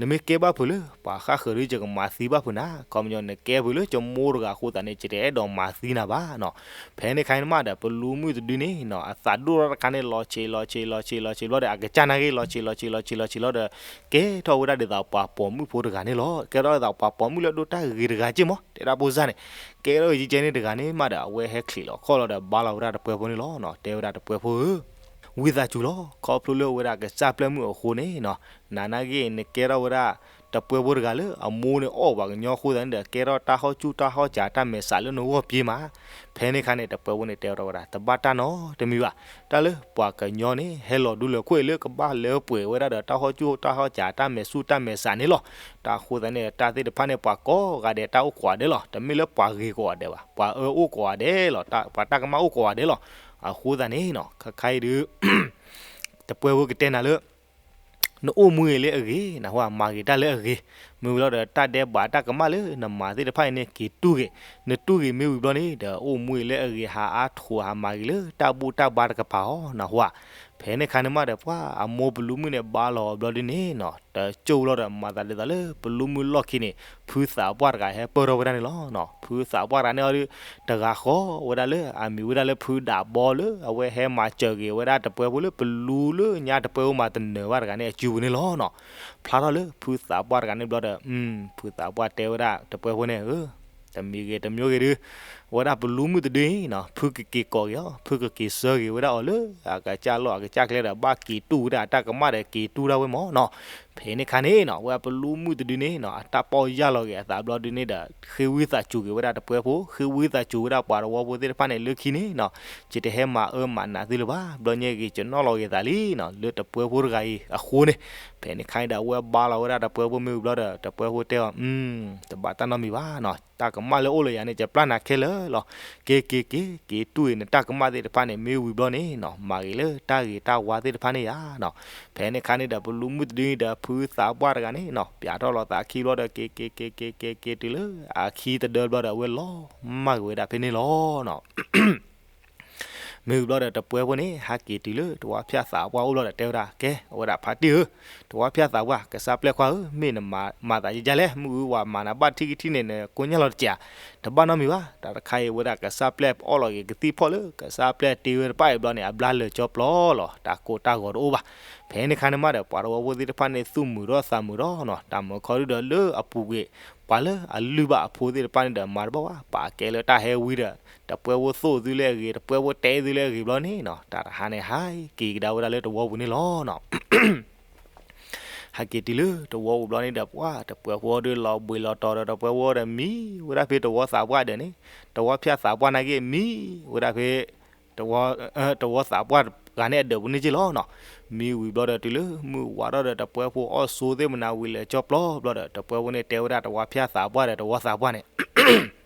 နမ့ၢ်ကဲဘၣ်ဖုးလၢ ပှၤဃၣ်ဃၢၤဒီး ယကမၤသံဘၣ်ဖုးနၤ, ခီပညီနကဲဖုးလၢယမိၢ်တဂၤအဃိသတးန့ၣ် ယတအဲၣ်ဒိးမၤသံနၤဘၣ်နီၤ, ဖဲန့ၣ်ခါန့ၣ်မးဒီး ပလူမုၢ်တဒုန့ၣ်နီၤ အသးဒိၣ်ထီၣ်တခါန့ၣ် လီၤဆံးလီၤဆံးလီၤဆံးလီၤဆံးဘျီဒီး အကစၢ်နာ်က့ လီၤဆံးလီၤဆံးလီၤဆံးလီၤဆံးလီၤဒီး ကဲထီၣ်ဝဲဒၣ်ဒ်သိးပှၤပိာ်မုၣ်ဖိတဂၤန့ၣ်လီၤ, ကဲထီၣ်ဒ်သိးပှၤပိာ်မုၣ်လၢဒိၣ်တၢ်ဂ့ၤတဂၤက့ၢ်မၢ်, တဲဒၣ်ဖိစၢ်န့ၣ်, ကဲထီၣ်ယကဲန့ၣ်တဂၤန့ၣ်မးဒီး အဝဲဟဲချံးလီၤခီၣ်လီၤဒီး ဘါလီၤဝဲဒၣ်တပှဲၤဖိန့ၣ်လီၤနီၤ, တဲဝဲဒၣ်တပှဲၤဖိဧၢ ဝံသးစူၤလီၤ, ခီဖျိလၢဝဲဒၣ်ကစၢ်ပျဲၢ်မုၣ်အဃိန့ၣ်နီၤ, နၤနာ်က့ နကဲထီၣ်ဝဲဒၣ် တပှဲၤဖိတဂၤလၢအမိၢ်န့ၣ်အီၣ်ပှၤကညီအဃိသတးန့ၣ်ဒီး ကဲထီၣ်တၢ်ဟီၣ်ဆူၣ်တၢ်ဟီၣ်စးတၢ်မဲာ်ဆှးလၢနဂီၢ်ပှ့ၤမး, ဖဲန့ၣ်ခါန့ၣ် တပှဲၤဖိန့ၣ်တဲဝဲဒၣ် တဘၣ်တၢ်နီတမံၤဘၣ်, တၢ်လၢပှၤကညီန့ၣ် ဟဲလီၤဒူလၢာ်ခိၣ်အံၤလၢကဘၣ်လၢပှဲၤဝဲဒၣ်ဒီး တၢ်ဟီၣ်ဆူၣ်တၢ်ဟီၣ်စးတၢ်မဲာ်ဆှးတၢ်မဲာ်ဆှးန့ၣ်လီၤ, တၢ်အဃိသတးန့ၣ် တၢ်သ့ၣ်တဖၣ်န့ၣ် ပှၤကိးဂၤဒဲးတၢ်အိၣ်ကိးဂၤဒဲးလီၤ, တမ့ၢ်လၢပှၤဂ့ၤကိးဂၤဒဲးဘၣ်, ပှၤအၢအိၣ်ကိးဂၤဒဲးလီၤ, ပှၤတၢ်ကမၣ်အိၣ်ကိးဂၤဒဲးလီၤ, အဃိသတးန့ၣ်နီၤ ခဲခါအံၤဒုး တပှဲၤဖိကတဲနၤလၢ နအိၣ်မူဂ့ၤလၢအဂ့ၤ, နဟူမၤဂ့ၤတၢ်လၢအဂ့ၤ, မ့ၢ်ဝံၤလီၤဒီး တၢ်ဒဲးဘးတၢ်ကမၣ်လၢနမၤသ့ၣ်တဖၣ်အံၤန့ၣ် က့ၤတူၢ်ဂ့ၤ, နတူၢ်ဂ့ၤမ့ၢ်ဝံၤဘျီန့ၣ်ဒီး အိၣ်မူဂ့ၤလၢအဂ့ၤ ဟးအါထိးဟးမၤဂ့ၤလၢတၢ်ဘူၣ်တၢ်ဘါတကပၤအီၤ နဟူဧါ, ဖဲန့ၣ်ခါန့ၣ်မးဒီး ပှၤအမိၢ်ပလူမုၢ်န့ၣ် ဘါလီၤဘျီဒုန့ၣ်နီၤ တကၠိၢ်လီၤဒီး မၤသးဒ်သိးလၢပလူမုၢ်လီၢ်ခံန့ၣ် ဖုသးပှၢ်တဂၤဟဲပၢၢ်ထီၣ်ဝဲဒၣ်န့ၣ်လီၤ, ဖုသးပှၢ်တဂၤန့ၣ်အီၤဒုး တဂၤဃီဝဲဒၣ်လၢအမံၤဝဲဒၣ်လၢဖုဒးဘီလၢ အဝဲဟဲမၤစၢၤက့ၤဝဲဒၣ်တပှဲၤဖိလၢပလူလၢညါတပှဲၤဖိမၤတနၢၤဘၣ်တဂၤန့ၣ် အစုပူၤန့ၣ်လီၤနီၤ, ဖျါထီၣ်လၢဖုသးပှၢ်တဂၤန့ၣ်ဘျီဒီး ဖုသးပှၢ်တဲဝဲဒၣ်တပှဲၤဖိန့ၣ် တမံၤဂ့ၤတမံၤဂ့ၤဒုး ဝဲဒၣ်ပလူမုၢ်တဒုအံၤနီၤ ဖုကက့ၤကိးက့ၤအီၤ ဖုကက့ၤဆှၢက့ၤဝဲဒၣ်အီၤလၢ အကစၢ်လီၢ်အကစၢ်ကျဲဒီး ဘၣ်က့ၤတူၢ်ဝဲဒၣ်အတၢ်ကမၣ်ဒီးက့ၤတူၢ်ဒၣ်ဝဲမၢ်နီၤ, ဖဲန့ၣ်ခါန့ၣ်နီၤ ဝဲပလူမုၢ်တဒုန့ၣ်နီၤ အတၢ်ပီၢ်ယၢ်လီၤက့ၤအသးဘျီဒုန့ၣ်ဒီး ဃ့ဝံသးစူၤက့ၤဝဲဒၣ်တပှဲၤဖိ ဃ့ဝံသးစူၤဝဲဒၣ်ပှၤတဝီဖိသ့ၣ်တဖၣ်န့ၣ် လၢခံန့ၣ်နီၤ ယတဟဲမၤအၢမၤနးသုလၢၤဘၣ် ဘျီညါဂ့ၤ ယနီၣ်လီၤက့ၤသးလံနီၤ လၢတပှဲၤဖိတဂၤအံၤအဃိန့ၣ်, ဖဲန့ၣ်ခါန့ၣ်ဒီး အဝဲဘါလီၤဝဲဒၣ်တပှဲၤဖိမ့ၢ်ဝံၤဘျီဒီး တပှဲၤဖိတဲအီၤ တဘၣ်တၢ်နီတမံၤဘၣ်နီၤ တၢ်ကမၣ်လၢအိၣ်လၢယၤန့ၣ် ယပျၢ်နၤခဲလၢာ်လီၤ, က့ၤက့ၤက့ၤ က့ၤတူၢ်အံၤနတၢ်ကမၣ်သ့ၣ်တဖၣ်န့ၣ် မ့ၢ်ဝံၤဘျီန့ၣ်နီၤ မၤဂ့ၤလၢတၢ်ဂ့ၤတၢ်ဝါသ့ၣ်တဖၣ်န့ၣ်ယၤနီၤ, ဖဲန့ၣ်ခါန့ၣ်ဒီး ပလူမုၢ်တဒုန့ၣ်ဒီး ဖုသးပှၢ်တဂၤန့ၣ်နီၤ ပျးထီၣ်လီၤသးအခံဘျီဒီး က့ၤက့ၤက့ၤက့ၤက့ၤက့ၤတုၤလၢ အခံတဒၢဘျီဒီး အဝဲလီၤမၢ်ကွံာ်ဝဲဒၣ်ဖဲန့ၣ်လီၤနီၤ မ့ၢ်ဝံၤဘျီဒီး တပှဲၤဖိန့ၣ် ဟဲက့ၤတုၤလၢတဝီဖၠၣ်သးပှၢ်အိၣ်ဘျီဒီး တဲဝဲဒၣ် ကဲ အဝဲဒၣ်ဖါတံၢ်ဧၢ, တဝီဖၠၣ်သးပှၢ် ကစၢ်ပျဲၢ်ခွါဧၢ, မ့ၢ်နမၤသးယဲယဲလဲၣ်, မုၢ်ဂုၢ်ဝၤမၤနၤဘၣ်ထံၣ်ကထံၣ်န့ၣ် နကိညၢ်လီၤတစဲးဧါ, တဘၣ်နီတမံၤဘၣ်, တၢ်တခါအံၤဝဲဒၣ်ကစၢ်ပျဲၢ်အီၣ်လီၤက့ၤကသံၣ်ဖီၣ်လၢ ကစၢ်ပျဲၢ်တ့ဝဲတဖၣ်အံၤဘျီန့ၣ် အဘျါလၢာ်ကၠီပျီလီၤ, တၢ်ကိၢ်တၢ်ဂီၤတအိၣ်ဘၣ်, ဖဲန့ၣ်ခါန့ၣ်မးဒီး ပှၤတဝီဖိသ့ၣ်တဖၣ်န့ၣ် သူၣ်မုာ်ထီၣ်သးမုာ်ထီၣ်နီၤ, တၢ်မုာ်ခီဒုဒီးလၢအပူၤကွံာ် ပှၤလၢအလုၢ်ဘၣ်အဖိသ့ၣ်တဖၣ်န့ၣ်ဒီး မၤတဘၣ်ဝဲ ပာ်ကဲလၢတၢ်ဟဲဝံဒီး တပှဲၤဖိသိၣ်သုလၢအဂ့ၤ တပှဲၤဖိတဲသုလၢအဂ့ၤဘျီန့ၣ်နီၤ, တၢ်တဟါန့ၣ် ဟဲက့ၤကဒါဝဲဒၣ်လၢတဝီပူၤန့ၣ်လီၤနီၤ ဟဲက့ၤတုၤလၢတဝီပူၤဘျီန့ၣ်ဒီး ပှၤတပှဲၤဖိဒီးလီၤဘှံးလီၤတီၤဒီး တပှဲၤဖိဒီးမံဝဲဒၣ်ဖဲတဝီသးပှၢ်ဒၢးန့ၣ်, တဝီဖၠၣ်သးပှၢ်နာ်က့ မံဝဲဒၣ်ဖဲ တဝီသးပှၢ်တဂၤန့ၣ်အဒၢးပူၤန့ၣ်က့ၢ်လီၤနီၤ, မံဝံၤဘျီဒီးတုၤလၢမုၢ်ဝါထီၣ်ဒီး တပှဲၤဖိအီၣ်ဆိသ့ၣ်မနၤဝံၤလၢာ်ကၠီပျီဘျီဒီး တပှဲၤဖိန့ၣ်တဲဝဲဒၣ်တဝီဖၠၣ်သးပှၢ်ဒီးတဝီသးပှၢ်န့ၣ်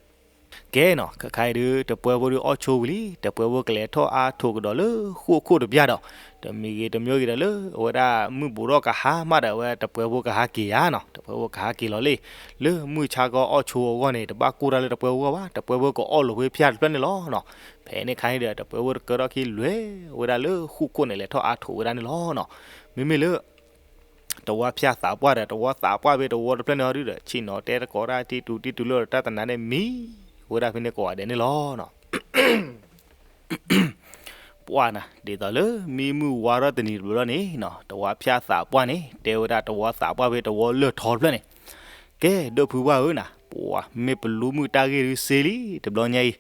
ကဲနီၤ ခဲခါအံၤဒုး တပှဲၤဖိဒုးအီၣ်ဆိဝံၤလံ, တပှဲၤဖိကလဲၤထီၣ်အါထိးကဒီးလၢဃိၣ်ခိၣ်တပျၢ်ဒီး တမံၤဂ့ၤတမံၤဂ့ၤဒီးလၢ အဝဲဒၣ်မုၢ်ဘူးထီၣ်ကဟါမးဒီး အဝဲတပှဲၤဖိကဟးက့ၤဧါနီၤ, တပှဲၤဖိကဟးက့ၤလီၤလံ, လၢမုၢ်ဆါခီအီၣ်ဆိအဂီၢ်န့ၣ် တဘၣ်ကိၢ်တၢ်လၢတပှဲၤဖိအဂီၢ်ဘၣ်, တပှဲၤဖိကအီၣ်လိာ်ဖဲဖၠၣ်တဖျၢၣ်န့ၣ်လီၤနီၤ, ဖဲန့ၣ်ခါန့ၣ်ဒီး တပှဲၤဖိတကၢထီၣ်ခံလွဲၢ်ဝဲဒၣ်လၢဃိၣ်ခိၣ်န့ၣ် လဲၤထီၣ်အါထိးဝဲဒၣ်န့ၣ်လီၤနီၤ, မ့မ့ၢ်လၢ တဝီဖၠၣ်သးပှၢ်ဒီး တဝီသးပှၢ်ဖဲတဝီတဖျၢၣ်န့ၣ်အီၤဒုဒီး ဆ့ၣ်နီၤတဲတကိးတၢ်တံၢ်တူတံၢ်တူလၢတၢ်တနါန့ၣ် မံဝဲဒၣ်ဖဲန့ၣ်ကိးဂၤဒဲးန့ၣ်လီၤနီၤ. ပှၢ်နၤ ဒ်သိးလၢမံမုၢ်ဝါထီၣ်တနံၤတဘျီလီၤန့ၣ်နီၤ တဝီဖၠၣ်သးပှၢ်န့ၣ် တဲဝဲဒၣ်တဝီသးပှၢ်ဖဲတဝီလၢၢ်ထီတဖျၢၣ်န့ၣ် ကဲ ဒိၣ်ဖုပှၢ်ဧၢနၤ ပှၢ်မ့ၢ်ပလူမုၢ်တၢ်ဂ့ၢ်ဒုးစ့လံ တဘျီညါအံၤ,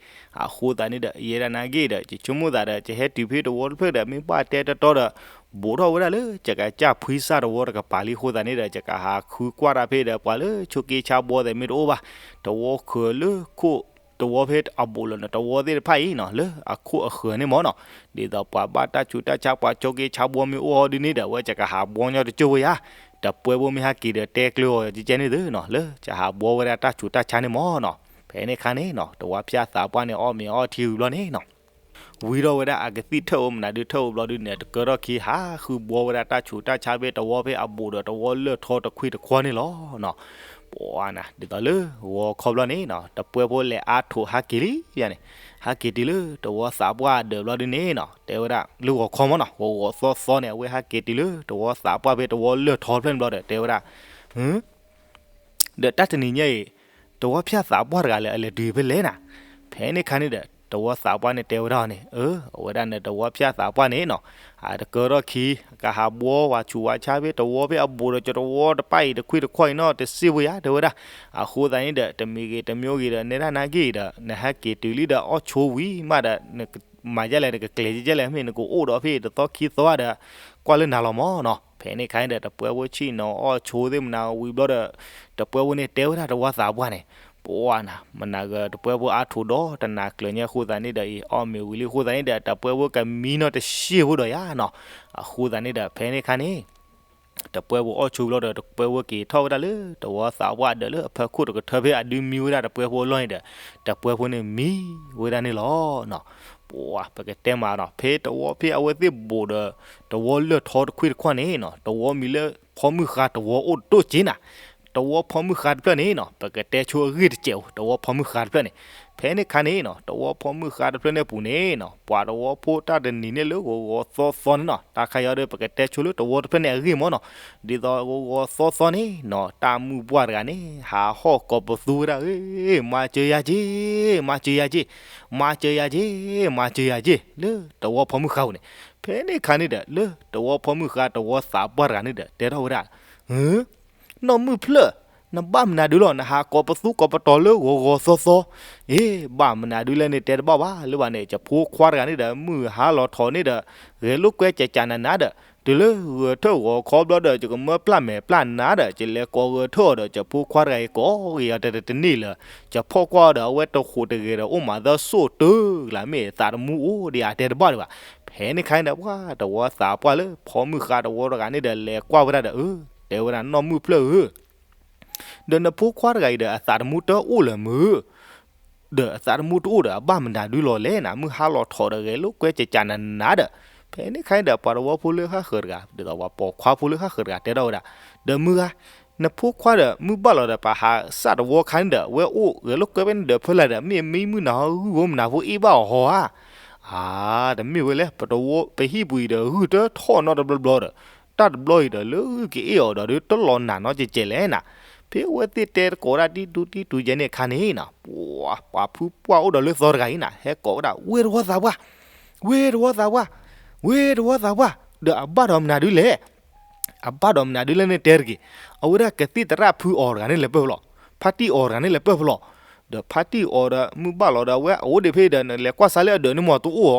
အဃိသတးန့ၣ်ဒီး ယဲဒၣ်နၤဂ့ၢ်ဒီး ယဆိကမိၣ်သးဒီး ယဟဲတုၤဖဲတဝီတဖျၢၣ်ဒီး မ့ၢ်ဘၣ်တဲတီတီဒီး ဘူးထီၣ်ဝဲဒၣ်လၢ ယကစၢ်ဖှံစၢ်တဝီတကပၤလံအဃိသတးန့ၣ်ဒီး ယကဟးဃုကွၢ်တၢ်ဖဲဒီး ပှၤလၢဆိးက့ဆါဘှီသဲးမ့ၢ်တအိၣ်ဘၣ်, တဝီခိၣ်လၢခိၣ် တဝီဖဲအဘူးလီၤန့ၣ် တဝီသ့ၣ်တဖၣ်အံၤနီၤ လၢအခိၣ်အဃၢၤန့ၣ်မ့ၢ်နီၤ, ဒ်သိးပှၤဘၣ်တၢ်ဆူးတၢ်ဆါ ပှၤဆိးက့ဆါဘှီမ့ၢ်အိၣ်အီၤဒ်န့ၣ်ဒီး အဝဲယကဟးဘှီညီတကၠိၢ်ဝဲယၤ, တပှဲဖိမ့ၢ်ဟဲက့ၤဒီးတဲကျၢၤအီၤကဲကဲန့ၣ်သုနီၤ လၢကဟးဘှီဝဲဒၣ်တၢ်ဆူးတၢ်ဆါန့ၣ်မ့ၢ်နီၤ. ဖဲန့ၣ်ခါန့ၣ်နီၤ တဝီဖၠၣ်သးပှၢ်န့ၣ်အီၣ်မ့ၤအီထံဝံၤဘျီန့ၣ်နီၤ ဝံၤထီၣ်ဝဲဒၣ်အကသံၣ်ထၢၣ်ဧိၤမနုၤဒုးထၢၣ်ဧိၤဘျီဒုးန့ၣ် တကၢထီၣ်ခံဟးဃုဘှီဝဲဒၣ်တၢ်ဆူးတၢ်ဆါဖဲတဝီဖဲအဘူးဒီးတဝီလၢၢ်ထီတခွံတခွီန့ၣ်လီၤနီၤ. ပှၤနၤ ဒ်သိးလၢဂီၤခီဘျီန့ၣ်နီၤ တပှဲဖိလဲၤအါထိးဟဲက့ၤလံယါန့ၣ် ဟဲက့ၤတုၤလၢတဝီသးပှၢ်အဒၢးဘျီဒုးန့ၣ်နီၤ တဲဝဲဒၣ်လၢဂီၤခီမ့ၢ်နီၤ ဂီၤဂီၤသီသီန့ၣ် အဝဲဟဲက့ၤတုၤလၢတဝီသးပှၢ်ဖဲတဝီလၢၢ်ထီတဖျၢၣ်န့ၣ်ဘျီဒီး တဲဝဲဒၣ် ဒီးတၢ်တနံၤညါအံၤ တဝီဖၠၣ်သးပှၢ်တဂၤလၢအလဲၤတုၤဖဲလဲၣ်နၤ. ဖဲန့ၣ်ခါန့ၣ်ဒီး တဝီသးပှၢ်န့ၣ်တဲဝဲဒၣ်န့ၣ် အၢ အဝဲဒၣ်န့ၣ်တဝီဖၠၣ်သးပှၢ်န့ၣ်နီၤ အတကၢထီၣ်ခံ ကဟးဘှီဝဲဆူးဝဲဆါဖဲတဝီဖဲအဘူးဒီးကတဝီတပၢ်အံၤတခွံတခွီအံၤနီၤ တစံးဝဲယါ တဲဝဲဒၣ်. အဃိသတးန့ၣ်ဒီး တမံၤဂ့ၤတမံၤဂ့ၤဒီး နဲဒၣ်နာ်က့ဒီး နဟဲက့ၤတုၤလံဒီးအီၣ်ဆိဝံၤမးဒီး နမၤဒ်လဲၣ် နကကျဲၤဒ်လဲၣ် မ့ၢ်နကအိၣ်ဒီးဖဲတသီခံသီဒီး ကွၢ်လၢနၤလီၤမ့ၢ်နီၤ. ဖဲန့ၣ်ခါန့ၣ်ဒီး တပှဲဖိဆ့ၣ်နီၤအီၣ်ဆိသ့ၣ်မနၤဝံၤဘျီဒီး တပှဲဖိန့ၣ်တဲဝဲဒၣ်တဝီသးပှၢ်န့ၣ် ပှၤနၤ မနၤဂ့ၤ တပှဲဖိအါထိးဒီးတနၤကျၢၤညါအဃိသတးန့ၣ်ဒီးအံၤ အီၣ်မ့ၤဝံၤလံအဃိသတးန့ၣ်ဒီး တပှဲဖိကမံနီၤတစံးဖိဒီးယါနီၤ. အဃိသတးန့ၣ်ဒီး ဖဲန့ၣ်ခါန့ၣ် တပှဲဖိအီၣ်ဆိဘျီဒီး တပှဲဖိက့ၤထီၣ်ဝဲဒၣ်လၢ တဝီသးပှၢ်အဒၢးလၢအဖၢခိၣ်တကထၢဖဲအဒုးမံဝဲဒၣ်တပှဲဖိအလီၢ်န့ၣ်ဒီး တပှဲဖိန့ၣ်မံဝဲဒၣ်န့ၣ်လီၤနီၤ. ပှၤ ပကတဲမးနီၤ ဖဲတဝီဖဲအဝဲသ့ၣ်ဘူးဒီး တဝီလၢၢ်ထီတခွံတခွီန့ၣ်နီၤ တဝီမံၤလၢဖီမုၢ်ဃါတဝီအိၣ်တဒိၣ်က့နၤ. တဝီဖီမုၢ်ဃါတဖျၢၣ်န့ၣ်နီၤ ပကတဲဆိအဂ့ၢ်တစဲးအိၣ် တဝီဖီမုၢ်ဃါတဖျၢၣ်န့ၣ်. ဖဲန့ၣ်ခါန့ၣ်နီၤ တဝီဖီမုၢ်ဃါတဖျၢၣ်န့ၣ်အပူၤန့ၣ်နီၤ ပှၤတဝီဖိတၢ်တနံၤန့ၣ်လၢဂီၤဂီၤသီသီန့ၣ်နီၤ တၢ်ခါအံၤဒီး ပကတဲဆိလၢတဝီတဖျၢၣ်န့ၣ်အဂ့ၢ်မ့ၢ်နီၤ. ဒ်သိးဂီၤဂီၤသီသီန့ၣ်နီၤ တၢ်မုၢ်ပှၢ်တဂၤန့ၣ် ဟးဟီၣ်ကိးပသူဝဲဒၣ် ဧ့ မၤစၢၤယၤက့ မၤစၢၤယၤက့ မၤစၢၤယၤက့ မၤစၢၤယၤက့ လၢတဝီဖီမုၢ်ဃါပူၤန့ၣ်. ဖဲန့ၣ်ခါန့ၣ်ဒီး လၢတဝီဖီမုၢ်ဃါတဝီသးပှၢ်တဂၤန့ၣ်ဒီး တဲထီၣ်ဝဲဒၣ် ဧ့ နီၢ်မုၣ်ဖျၢၣ်, နဘၣ်မနုၤဒုလီၤ နဟးကိးပသူကိးပတီၤလၢဂီၤဂီၤသီသီ, အ့ ဘၣ်မနုၤဒုလဲၣ်န့ၣ် တဲတဘၣ်ဘၣ် လၢဘၣ်န့ၣ် ယဖိခွါတဂၤန့ၣ်ဒီး မုၢ်ဟါလီၤထီၣ်န့ၣ်ဒီး ဂဲၤလိာ်ကွဲကကနးနးဒီး တုၤလၢဂဲၤထၢၣ်ဂီၤခီဘျီဒီး ယကမၢပျၢ်မဲာ်ပျၢ်နါဒီး ယလဲၤကိးဂဲၤထၢၣ်အီၤဒီး ယဖိခွါတဂၤအံၤကိးဂ့ၤအီၤတတန့ၢ်လၢၤ, ယဖီၣ်ကွၢ်အီၤဒီး အဝဲတဟူးတဂဲၤဒီး အိၣ်မးသၢစိၣ်တၢၢ်လၢမ့ၢ်သးတမူအိၣ်ဒံးဧါ တဲတဘၣ်ဒံးဘၣ်. ဖဲန့ၣ်ခါန့ၣ်ဒီး ပှၤတဝီသးပှၢ်လၢ ဖီမုၢ်ဃါတဝီတဂၤန့ၣ်ဒီး လဲၤကွၢ်ဝဲဒၣ်ဒီး အၢ တဲဝဲဒၣ် နီၢ်မုၣ်ဖျၢၣ်ဧၢ ဒီးနဖိခွါတဂၤအံၤဒီး အသးတမူတအိၣ်လၢၤမုၢ်, ဒီးအသးတမူတအိၣ်ဒီး အဘၣ်မနုၤဒုလီၤလဲၣ်နၤ မုၢ်ဟါလီၤထီၣ်ဒီး ဂဲၤလိာ်ကွဲကကနးနးဒီး. ဖဲန့ၣ်ခါန့ၣ်ဒီး ပှၤတဝီဖိလၢဃၣ်ဃၢၤတဂၤ ဒ်သိးပှၤပိာ်ခွါဖိလၢဃၣ်ဃၢၤတဂၤ တဲထီၣ်ဝဲဒၣ်, ဒီးမုၢ်ဂၤ နဖိခွါဒီး မုၢ်ဘၣ်လီၤဒီး ပဟးစၢ်တဝီခါန့ၣ်ဒီး ဝဲအိၣ်ဂဲၤလိာ်ကွဲဖဲန့ၣ်ဒီး ဖဲလဲၣ်ဒီး မ့ၢ်မံမုၢ်နၤဟီ ဂုၢ်ဧိၤမနၤဖိအ့ၣ်ဘၣ်အီၤဟီဧါ. အါ တမ့ၢ်ဝဲလဲၣ် ပတဝီ ပဟံၣ်ပူၤအံၤဒီး ဂုၢ်တထီၣ်နီတဘျီဘျီဒီး တၢ်တဘျီအံၤဒီး လၢဂုၢ်က့ၤအ့ၣ်အီၤဒီး တလီၤနးနီတကဲးကဲးလဲၣ်နၤ. ဖဲအဝဲသ့ၣ်တဲသကိးဒၣ် တံၢ်တူတံၢ်တူယဲန့ၣ်အခါန့ၣ်နီၤ ပှၤ ပှၤဖုပှၢ်အိၣ်ဒီးလၢသီတဂၤအံၤနၤ ဟဲကိးဝဲဒၣ် ဝ့ၢ်တဝီသးပှၢ်, ဝ့ၢ်တဝီသးပှၢ်, ဝ့ၢ်တဝီသးပှၢ်, ဒီးအဘၣ်ဒီးမနုၤဒုလဲၣ် အဘၣ်ဒီးမနုၤဒုလဲၣ်န့ၣ်တဲတဂ့ၤ. အဝဲဒၣ်ကသံၣ်သရၣ်ဖုအီၤတဂၤန့ၣ်လဲၤပၢၢ်ဖဲလဲၣ်, ဖါတံၢ်အီၤတဂၤန့ၣ်လဲၤပၢၢ်ဖဲလဲၣ်. ဒီးဖါတံၢ်အီၤဒီး မုၢ်ဘၣ်လီၤဒီး အဝဲအအိၣ်ဒံးဖဲဒီး နလဲၤကွၢ်စါလၢအဒၢးန့ၣ်မ့ၢ်တအိၣ်ဧါ.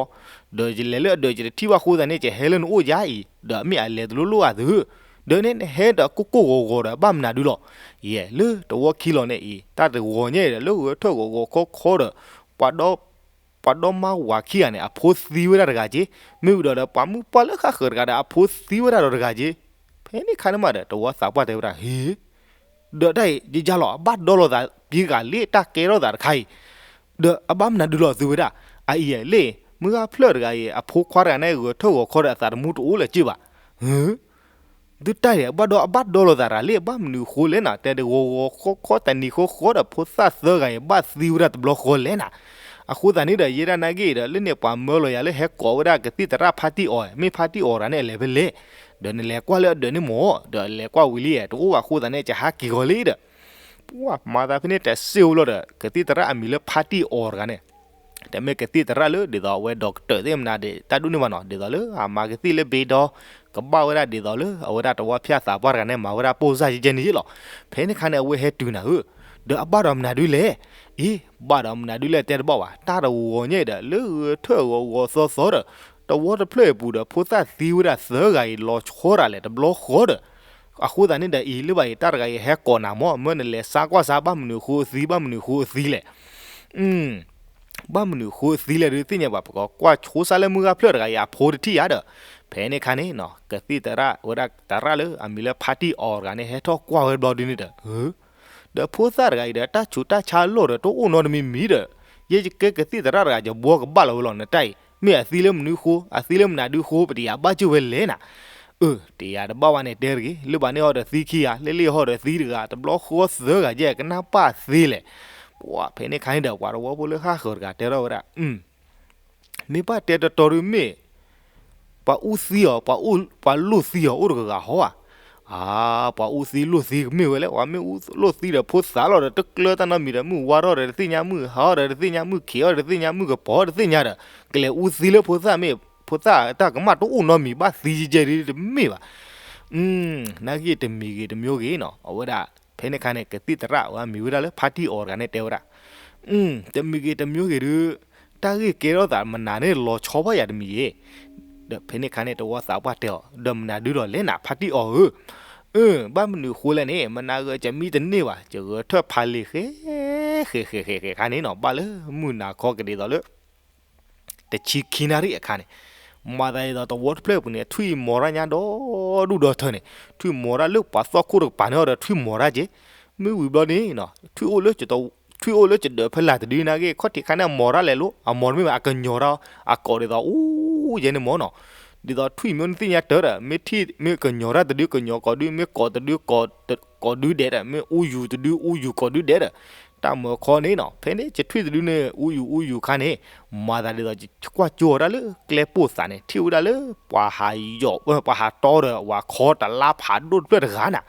ဒီးယလဲၤလၢအဒၢးယတထံၣ်ဘၣ်အဃိသတးန့ၣ် ယဟဲလၢနအိၣ်ယါအံၤ, ဒီးမ့ၢ်အလဲၤတလိၣ်လိၣ်ဧါသု. ဒီးန့ၣ် နဟဲဒီးကိၢ်ကိၢ်ဂီၤဂီၤဒီး ဘၣ်မနုၤဒုလီၤ. ယဲ လၢတဝီခံလီၤန့ၣ်အံၤ တၢ်တဂီၤညါအံၤဒီး လၢဂဲၤထၢၣ်ဂီၤဂီၤခီခီဒီး ပှၤ ပှၤဒီမါဝၤခံဂၤန့ၣ် အဖိသံဝဲဒၣ်တဂၤက့, မ့ၢ်ဝံၤဒီးဒီး ပှၤမုၢ်ပှၢ်လၢဃၣ်ဃၢၤတဂၤဒီး အဖိသံဝဲဒၣ်ဒီးတဂၤက့. ဖဲန့ၣ်ခါန့ၣ်မးဒီး တဝီသးပှၢ်တဲဝဲဒၣ် ဟ့ၣ် ဒီးတၢ်အံၤ ယယါလီၤ အဘၣ်ဒီလီၤသး ပှၤဂၤလၢ တၢ်ကဲထီၣ်သးတခါအံၤ, ဒီးအဘၣ်မနုၤဒုလီၤသုဝဲဒၣ်. အအံၤလဲၣ် မုၢ်ဂၢ်ဖျၢၣ်တဂၤအံၤ အဖိခွါတဂၤန့ၣ် ဂဲၤထၢၣ်ဂီၤခီဒီး အသးတမူတအိၣ်လၢၤက့ဘၣ်. သုတၢ်အံၤ အဘၣ်ဒီ အဘၣ်ဒီလီၤသးတဂၤလၢ ဘၣ်မနုၤဃိလဲၣ်နၤ, တဲတဂီၤဂီၤခီခီ တနံၤဃီဃီဒီး ဖိသၣ်သၢဂၤအံၤ ဘၣ်သံဝဲဒၣ်တဘျီဃီလဲၣ်နၤ. အဃိသတးန့ၣ်ဒီး ယဲဒၣ်နာ်က့ဒီး လၢန့ၣ်ပှၤမၢလီၤယၤလၢ ဟဲကိးဝဲဒၣ်ကသံၣ်သရၣ်ဖါတံၢ်အီၤ, မ့ၢ်ဖါတံၢ်အီၤတဂၤန့ၣ် အလဲၤဖဲလဲၣ်, ဒီးနလဲၤကွၢ်လၢအဒၢးန့ၣ်မ့ၢ်, ဒီးလဲၤကွၢ်ဝံၤလံ တအိၣ်ဘၣ်အဃိသတးန့ၣ် ကဟးက့ၤဂီၤလံဒီး ပှၤမၤသးဖဲန့ၣ်တစ့ၢ်အိၣ်လီၤဒီး ကသံၣ်သရၣ်အမံၤလၢဖါတံၢ်အီၤတဂၤန့ၣ်, တမ့ၢ်ကသံၣ်သရၣ်လၢ ဒ်သိးအဝဲဒီးကတၢၢ်သ့ၣ်မနၤဒီး တၢ်ဒိၣ်န့ၢ်ဘၣ်နီၤ, ဒ်သိးလၢအမၤကသံၣ်လၢဘ့ဒီ ကဘၣ်ဝဲဒၣ်ဒ်သိးလၢ အဝဲဒၣ်တဝီဖၠၣ်သးပှၢ်တဂၤန့ၣ် မၤဝဲဒၣ်ပိၢ်စၢ်ယဲၢ်န့ၣ်ယ့ၣ်လီၤ. ဖဲန့ၣ်ခါန့ၣ် အဝဲဟဲတုၤနၤဧၢ, ဒီးအဘၣ်ဒီးမနုၤဒုလဲၣ်, အ့ ဘၣ်ဒီးမနုၤဒုလဲၣ်တဲတဘၣ်ဘၣ်, တၢ်တဝီညါဒီး လၢဂဲၤထၢၣ်ဂီၤဂီၤသီသီဒီး တဝီတဖျၢၣ်အံၤပူၤဒီး ဖိသၣ်သံဝဲဒၣ်သၢဂၤအံၤ လီၤဆီဒၣ်လဲာ်တဘျီဃီဒီး အဃိသတးန့ၣ်ဒီး အံၤလၢဘၣ်အံၤ တၢ်တဂၤအံၤဟဲကိးနၤမ့ၢ် မၢနလဲၤစါကွၢ်စါ ဘၣ်မနုၤဃိသံ ဘၣ်မနုၤဃိသံလဲၣ်. ဘၣ်မနုၤဃိသံလဲၣ်ဒုးသ့ၣ်ညါဘၣ် ပကကွၢ်ဆိစါလၢမုၢ်ဂၤဖျၢၣ်တဂၤအံၤအဖိတထံၣ်ဧါဒီး, ဖဲန့ၣ်ခါန့ၣ်နီၤ ကသံၣ်သရၣ်ဝဲဒၣ်သရၣ်လၢအမံၤလၢဖါတံၢ်အီၤတဂၤန့ၣ် ဟဲထီၣ်ကွၢ်ဝဲဘျီဒုန့ၣ်ဒီး, ဒီးဖိသၣ်တဂၤအံၤဒီး တၢ်ဆူးတၢ်ဆါအလီၢ်ဒီး တအိၣ်နီတမံၤမံၤဒီး, ယဲယကဲကသံၣ်သရၣ်တဂၤ ယဘှီကဘၣ်လီၤဝဲလီၤနတၢ်အံၤ မ့ၢ်အသံလၢမနုၤဃိ အသံလၢမနုၤဒုဃိ ပတယၤဘၣ်စၢၤဝဲလဲၣ်နၤ, အၢ တယၤတဘၣ်ဝဲန့ၣ်တဲတဂ့ၤ လၢဘၣ်န့ၣ်ဟီဒီးသံခံဂၤ လၢလ့ဟီဒီးသံတဂၤ တဘျီဃီသၢဂၤယဲၢ် ကနၢ်ပၢ်သ့လဲၣ်, ပှၤဖဲန့ၣ်ခါန့ၣ်ဒီး ပှၤတဝီဖိလၢဃၣ်ဃၢၤတဂၤတဲထီၣ်ဝဲဒၣ် မ့ၢ်ဘၣ်တဲတတီၤဒုးမ့ၢ် ပှၤအူသံအီၤ ပှၤလိၣ်သံအီၤအိၣ်တဂၤဂၤဟီဧါ, အါ ပှၤအူသံလိၣ်သံကမ့ၢ်ဝဲလဲၣ် ပှၤမ့ၢ်အူလိၣ်သံဒီးဖိသၣ်လီၤဒီး တကျၢတၢ်နီတမံၤဒီး မုၢ်ဝါထီၣ်ဒီးတသ့ၣ်ညါ မုၢ်ဟါထီၣ်ဒီးတသ့ၣ်ညါ မုၢ်ခံးထီၣ်ဒီးတသ့ၣ်ညါ မုၢ်ကပီၤတသ့ၣ်ညါဒီး ကလဲၤအူသံလၢဖိသၣ်မ့ၢ် ဖိသၣ်တၢ်ကမၣ်တအိၣ်နီတမံၤဘၣ်သံယဲၢ်ဒ်တမ့ၢ်ဘၣ်, နာ်က့တမံၤဂ့ၤတမံၤဂ့ၤနီၤ အဝဲဒၣ် ဖဲန့ၣ်ခါန့ၣ် ကသံၣ်သရၣ်ဝဲမံၤဝဲဒၣ်လၢဖါတံၢ်အီၤတဂၤန့ၣ်တဲဝဲဒၣ် တမံၤဂ့ၤတမံၤဂ့ၤဒုး တၢ်ဂ့ၢ်ကဲထီၣ်သးမနုၤန့ၣ်လီၤဆီဘၣ်ယၤတမံၤယဲၢ်, ဒီးဖဲန့ၣ်ခါန့ၣ် တဝီသးပှၢ်တဲအီၤ ဒီးမနုၤဒုဒီးလဲၣ်နၤဖါတံၢ်အီၤဧၢ, အၢ ဘၣ်မနုၤဃိလဲၣ်န့ၣ် မနၤဂ့ၤကမံတန့ၢ်ဘၣ် ယဂဲၤထၢၣ်ဖးလံာ်ဃဲ ဃဲ ဃဲ ဃဲ ဃဲ ဃဲ ခါန့ၣ်နီၤ ဘၣ်လၢမုၢ်နၤခီကဒ်သိးလၢ တဆံခံနၣ်ရံၣ်အခါန့ၣ်, မၤသးဒ်သိးတဝီတဖျၢၣ်အပူၤန့ၣ် ထွံၣ်မီၤတၢ်ညါဒီဒူၣ်ဒီထၢန့ၣ်, ထွံၣ်မီၤတၢ်လၢပှၤသီၣ်ခိၣ်တကပၤန့ၣ်ဒီးထွံၣ်မီၤတၢ်က့ၤ, မ့ၢ်ဝံၤဘျီန့ၣ်နီၤ ထွံၣ်အိၣ်လၢ ထွံၣ်အိၣ်လၢကဒၢးဖဲလၢ်တဒုနာ်က့ ခီၣ်ထံးခါန့ၣ်အမီၤတၢ်လဲၤလိၤ အမီၤတမ့ၢ်ဘၣ် အကညီၤတၢ် အကိးဒ်သိးအူယဲန့ၣ်မီၤနီၤ, ဒ်သိးထွံၣ်မ့ၢ်နသ့ၣ်ညါတၢ်ဒီး မ့ၢ်ထံၣ် မ့ၢ်ကညီၤတၢ်တဒုကညီၤကိးဒု မ့ၢ်ကိးတဒု ကိးဒုဒဲးဒီး မ့ၢ်အူယူၤတဒု အူယူၤကိးဒုဒဲးဒီး တၢ်မၢခီန့ၣ်နီၤ ဖဲန့ၣ် ယထွံၣ်တဒုန့ၣ် အူယူၤအူယူၤခါန့ၣ် မၤသးဒ်သိး ကွၢ်ကၠိတၢ်လၢကျဲပိၢ်သးန့ၣ် ထံၣ်ဝဲဒၣ်လၢ ပှၤဟးယီၤ ပှၤဟးတီဒီး ဝၤခီတလါဖးဒိၣ်တဖျၢၣ်တဂၤနၤ,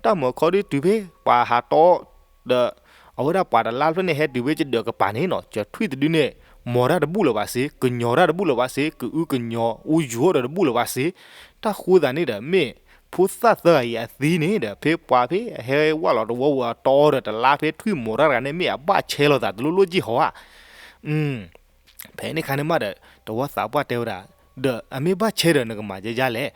တၢ်မၢခီဒုတုၤဖဲ ပှၤဟးတီ ဒီး အဝဲဒၣ်ပှၤတလါတဖျၢၣ်န့ၣ် ဟဲတုၤဖဲယဒၢးကပၤန့ၣ်နီၤ ယထွံၣ်တဒုန့ၣ် မီၤတၢ်တဘူၣ်လၢၤဘၣ်စ့ ကညီၤတၢ်တဘူၣ်လၢၤဘၣ်စ့ ကအုကညီၤအူယူၤအိၣ်ဒီးတဘူၣ်လၢၤဘၣ်စ့, တၢ်ဃိသးန့ၣ်ဒီး မ့ၢ်ဖိသၣ်သၢဂၤအံၤအသံန့ၣ်ဒီး ဖဲပှၤဖဲအဟဲဝဲလီၤတဝီဝဲအတီဒီးတလါဖဲထွံၣ်မီၤတၢ်တဂၤန့ၣ် မ့ၢ်အဘၣ်ဆဲလိာ်သးတလိၣ်လိၣ်ကံၢ်ဟီဧါ ဖဲန့ၣ်ခါန့ၣ်မးဒီး တဝီသးပှၢ်တဲဝဲဒၣ်, ဒီးအမ့ၢ်ဘၣ်ဆဲဒီးနကမၤယဲယါလဲၣ်,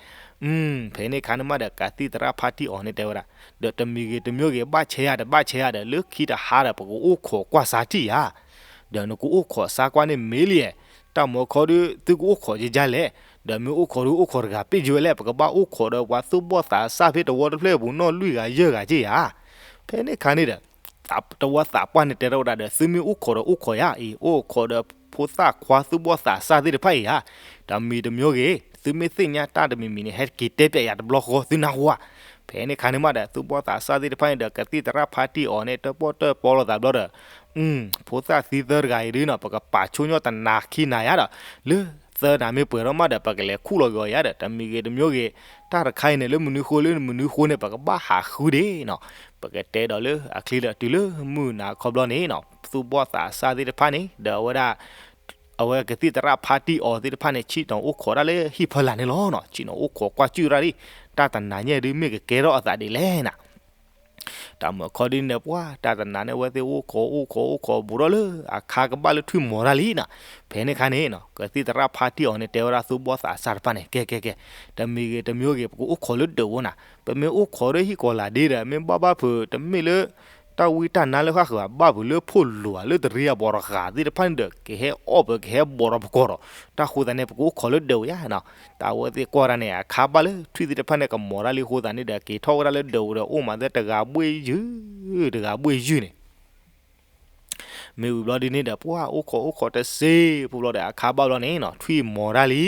ဖဲန့ၣ်ခါန့ၣ်မးဒီး ကသံၣ်သရၣ်ဖါတံၢ်အီၤန့ၣ်တဲဝဲဒၣ်, ဒီးတမံၤဂ့ၤတမံၤဂ့ၤ ဘၣ်ဆဲယါဒီးဘၣ်ဆဲယါဒီး လၢခံတဟါဒီး ပကအိၣ်ခိးကွၢ်စါထံၣ်ယါ, ဒီးနကအိၣ်ခိးစါကွၢ်န့ၣ်မ့ၢ်လံ, တၢ်မၢခီဒု သုကအိၣ်ခိးယဲယါလဲၣ်, ဒီးမ့ၢ်အိၣ်ခိးဒုအိၣ်ခိးတဂၤပ့ၢ်ယဲဝဲလဲၣ် ပကဘၣ်အိၣ်ခိးဒီးပှၤသူၣ်ဘီၣ်သးစၢ်ဖဲတဝီတဖျၢၣ်အပူၤ နီၢ်လွံၢ်ဂၤယဲၢ်ဂၤက့ယါ, ဖဲန့ၣ်ခါန့ၣ်ဒီး တဝီသးပှၢ်န့ၣ်တဲထီၣ်ဝဲဒၣ်ဒီး သုမ့ၢ်အိၣ်ခိးဒီးအိၣ်ခိးယါအံၤ အိၣ်ခိးဒီးဖိသၣ်ခွါသူၣ်ဘီၣ်သးစၢ်သ့ၣ်တဖၣ်အံၤဧါ, တမံၤတမံၤဂ့ၤ သုမ့ၢ်သ့ၣ်ညါတၢ်တမံၤမံၤန့ၣ် ဟဲက့ၤတဲပျဲယၤတဘျီဃီ သုနၢ်ဟူဧါ, ဖဲန့ၣ်ခါန့ၣ်မးဒီး သူၣ်ဘီၣ်သးစၢ်သ့ၣ်တဖၣ်န့ၣ်ဒီး ကသံၣ်သရၣ်ဖါတံၢ်အီၤန့ၣ် တၢၣ်ပီၣ်တၢၣ်ပီလိာ်သးဘျီဒီး ဖိသၣ်သံသၢတဂၤအံၤဒုနီၤ ပကပာ်ဆိကမိၣ်တနၤခံနၤယါဒီး လၢသၢနၤမ့ၢ်ပှဲၤထီၣ်မးဒီး ပကလဲၤခူၣ်လီၤက့ၤအီၤယါဒီး တမံၤဂ့ၤတမံၤဂ့ၤ တၢ်တခါအံၤန့ၣ် လၢမနုၤဃိလၢမနုၤဃိန့ၣ် ပကဘၣ်ဟးဃုဒ့နီၤ, ပကတဲဒီးလၢအချံဒီးတုၤလၢမုၢ်နၤခီဘျီန့ၣ်နီၤ သူၣ်ဘီၣ်သးစၢ်သ့ၣ်တဖၣ်န့ၣ် ဒီးအဝဲဒၣ် အဝဲကသံၣ်သရၣ်ဖါတံၢ်အီၤသ့ၣ်တဖၣ်န့ၣ် ဆ့ၣ်နီၤအိၣ်ခိးဒၣ်လၢဟံၣ်ဖီလာ်န့ၣ်လီၤနီၤ, ဆ့ၣ်နီၤအိၣ်ခိးကွၢ်စူၣ်တၢ်ဒ် တၢ်တနၤညါဒုမ့ၢ်ကကဲထီၣ်အသးဒ်လဲၣ်နၤ တၢ်မၢခီဒ်န့ၣ် ပှၤတၢ်တနၤန့ၣ် အဝဲသ့ၣ်အိၣ်ခိးအိၣ်ခိးအိၣ်ခိးဘူးထီၣ်လၢအခါကဘၣ်လၢထွံၣ်မီၤတၢ်လံနီၤ, ဖဲန့ၣ်ခါန့ၣ်နီၤ ကသံၣ်သရၣ်ဖါတံၢ်အီၤန့ၣ် တဲဝဲဒၣ်သူၣ်ဘီၣ်သးစၢ်တဖၣ်န့ၣ် ကဲကဲကဲ တမံၤဂ့ၤတမံၤဂ့ၤ ပကအိၣ်ခိးလၢဒၢးဝဲနၤ, ပမ့ၢ်အိၣ်ခိးလၢဟံၣ်ကိးလးဒ့ဒီး မ့ၢ်ဘၣ်ဘၣ်ဖုး တမ့ၢ်လၢ တၢ်ဝံတၢ်နါလၢဃၣ်ဃၢၤဘၣ် ဘၣ်ဖုးလၢဖိၣ်လိၤဧါ လၢတရံးအဘီၣ်တဂၤသ့ၣ်တဖၣ်န့ၣ်ဒီး ကဟဲအီၣ်ပၢၤ ကဟဲဘီၣ်ထီၣ်ပကီၢ်ဒီး တၢ်ဃိသတးန့ၣ် ပကအိၣ်ခိးလၢဒၢးဝဲယါနီၤ, တၢ်ဝဲသ့ၣ်ကွၢ်ဝဲဒၣ်န့ၣ် အခါဘၣ်လၢထွံၣ်သ့ၣ်တဖၣ်န့ၣ် ကမီၤတၢ်လံအဃိသတးန့ၣ်ဒီး က့ၤထီၣ်ဝဲဒၣ်လၢဒၢးဝဲဒီး အိၣ်မးသ့တဂၤဘှ့ၣ်ယုၢ် တဂၤဘှ့ၣ်ယုၢ်န့ၣ် မ့ၢ်ဝံၤဘျီဒ်န့ၣ်ဒီး ပှၤအိၣ်ခိးအိၣ်ခိးတစ့ ဖိဘျီဒီး အခါဘၣ်ဘျီန့ၣ်နီၤ ထွံၣ်မီၤတၢ်လံ,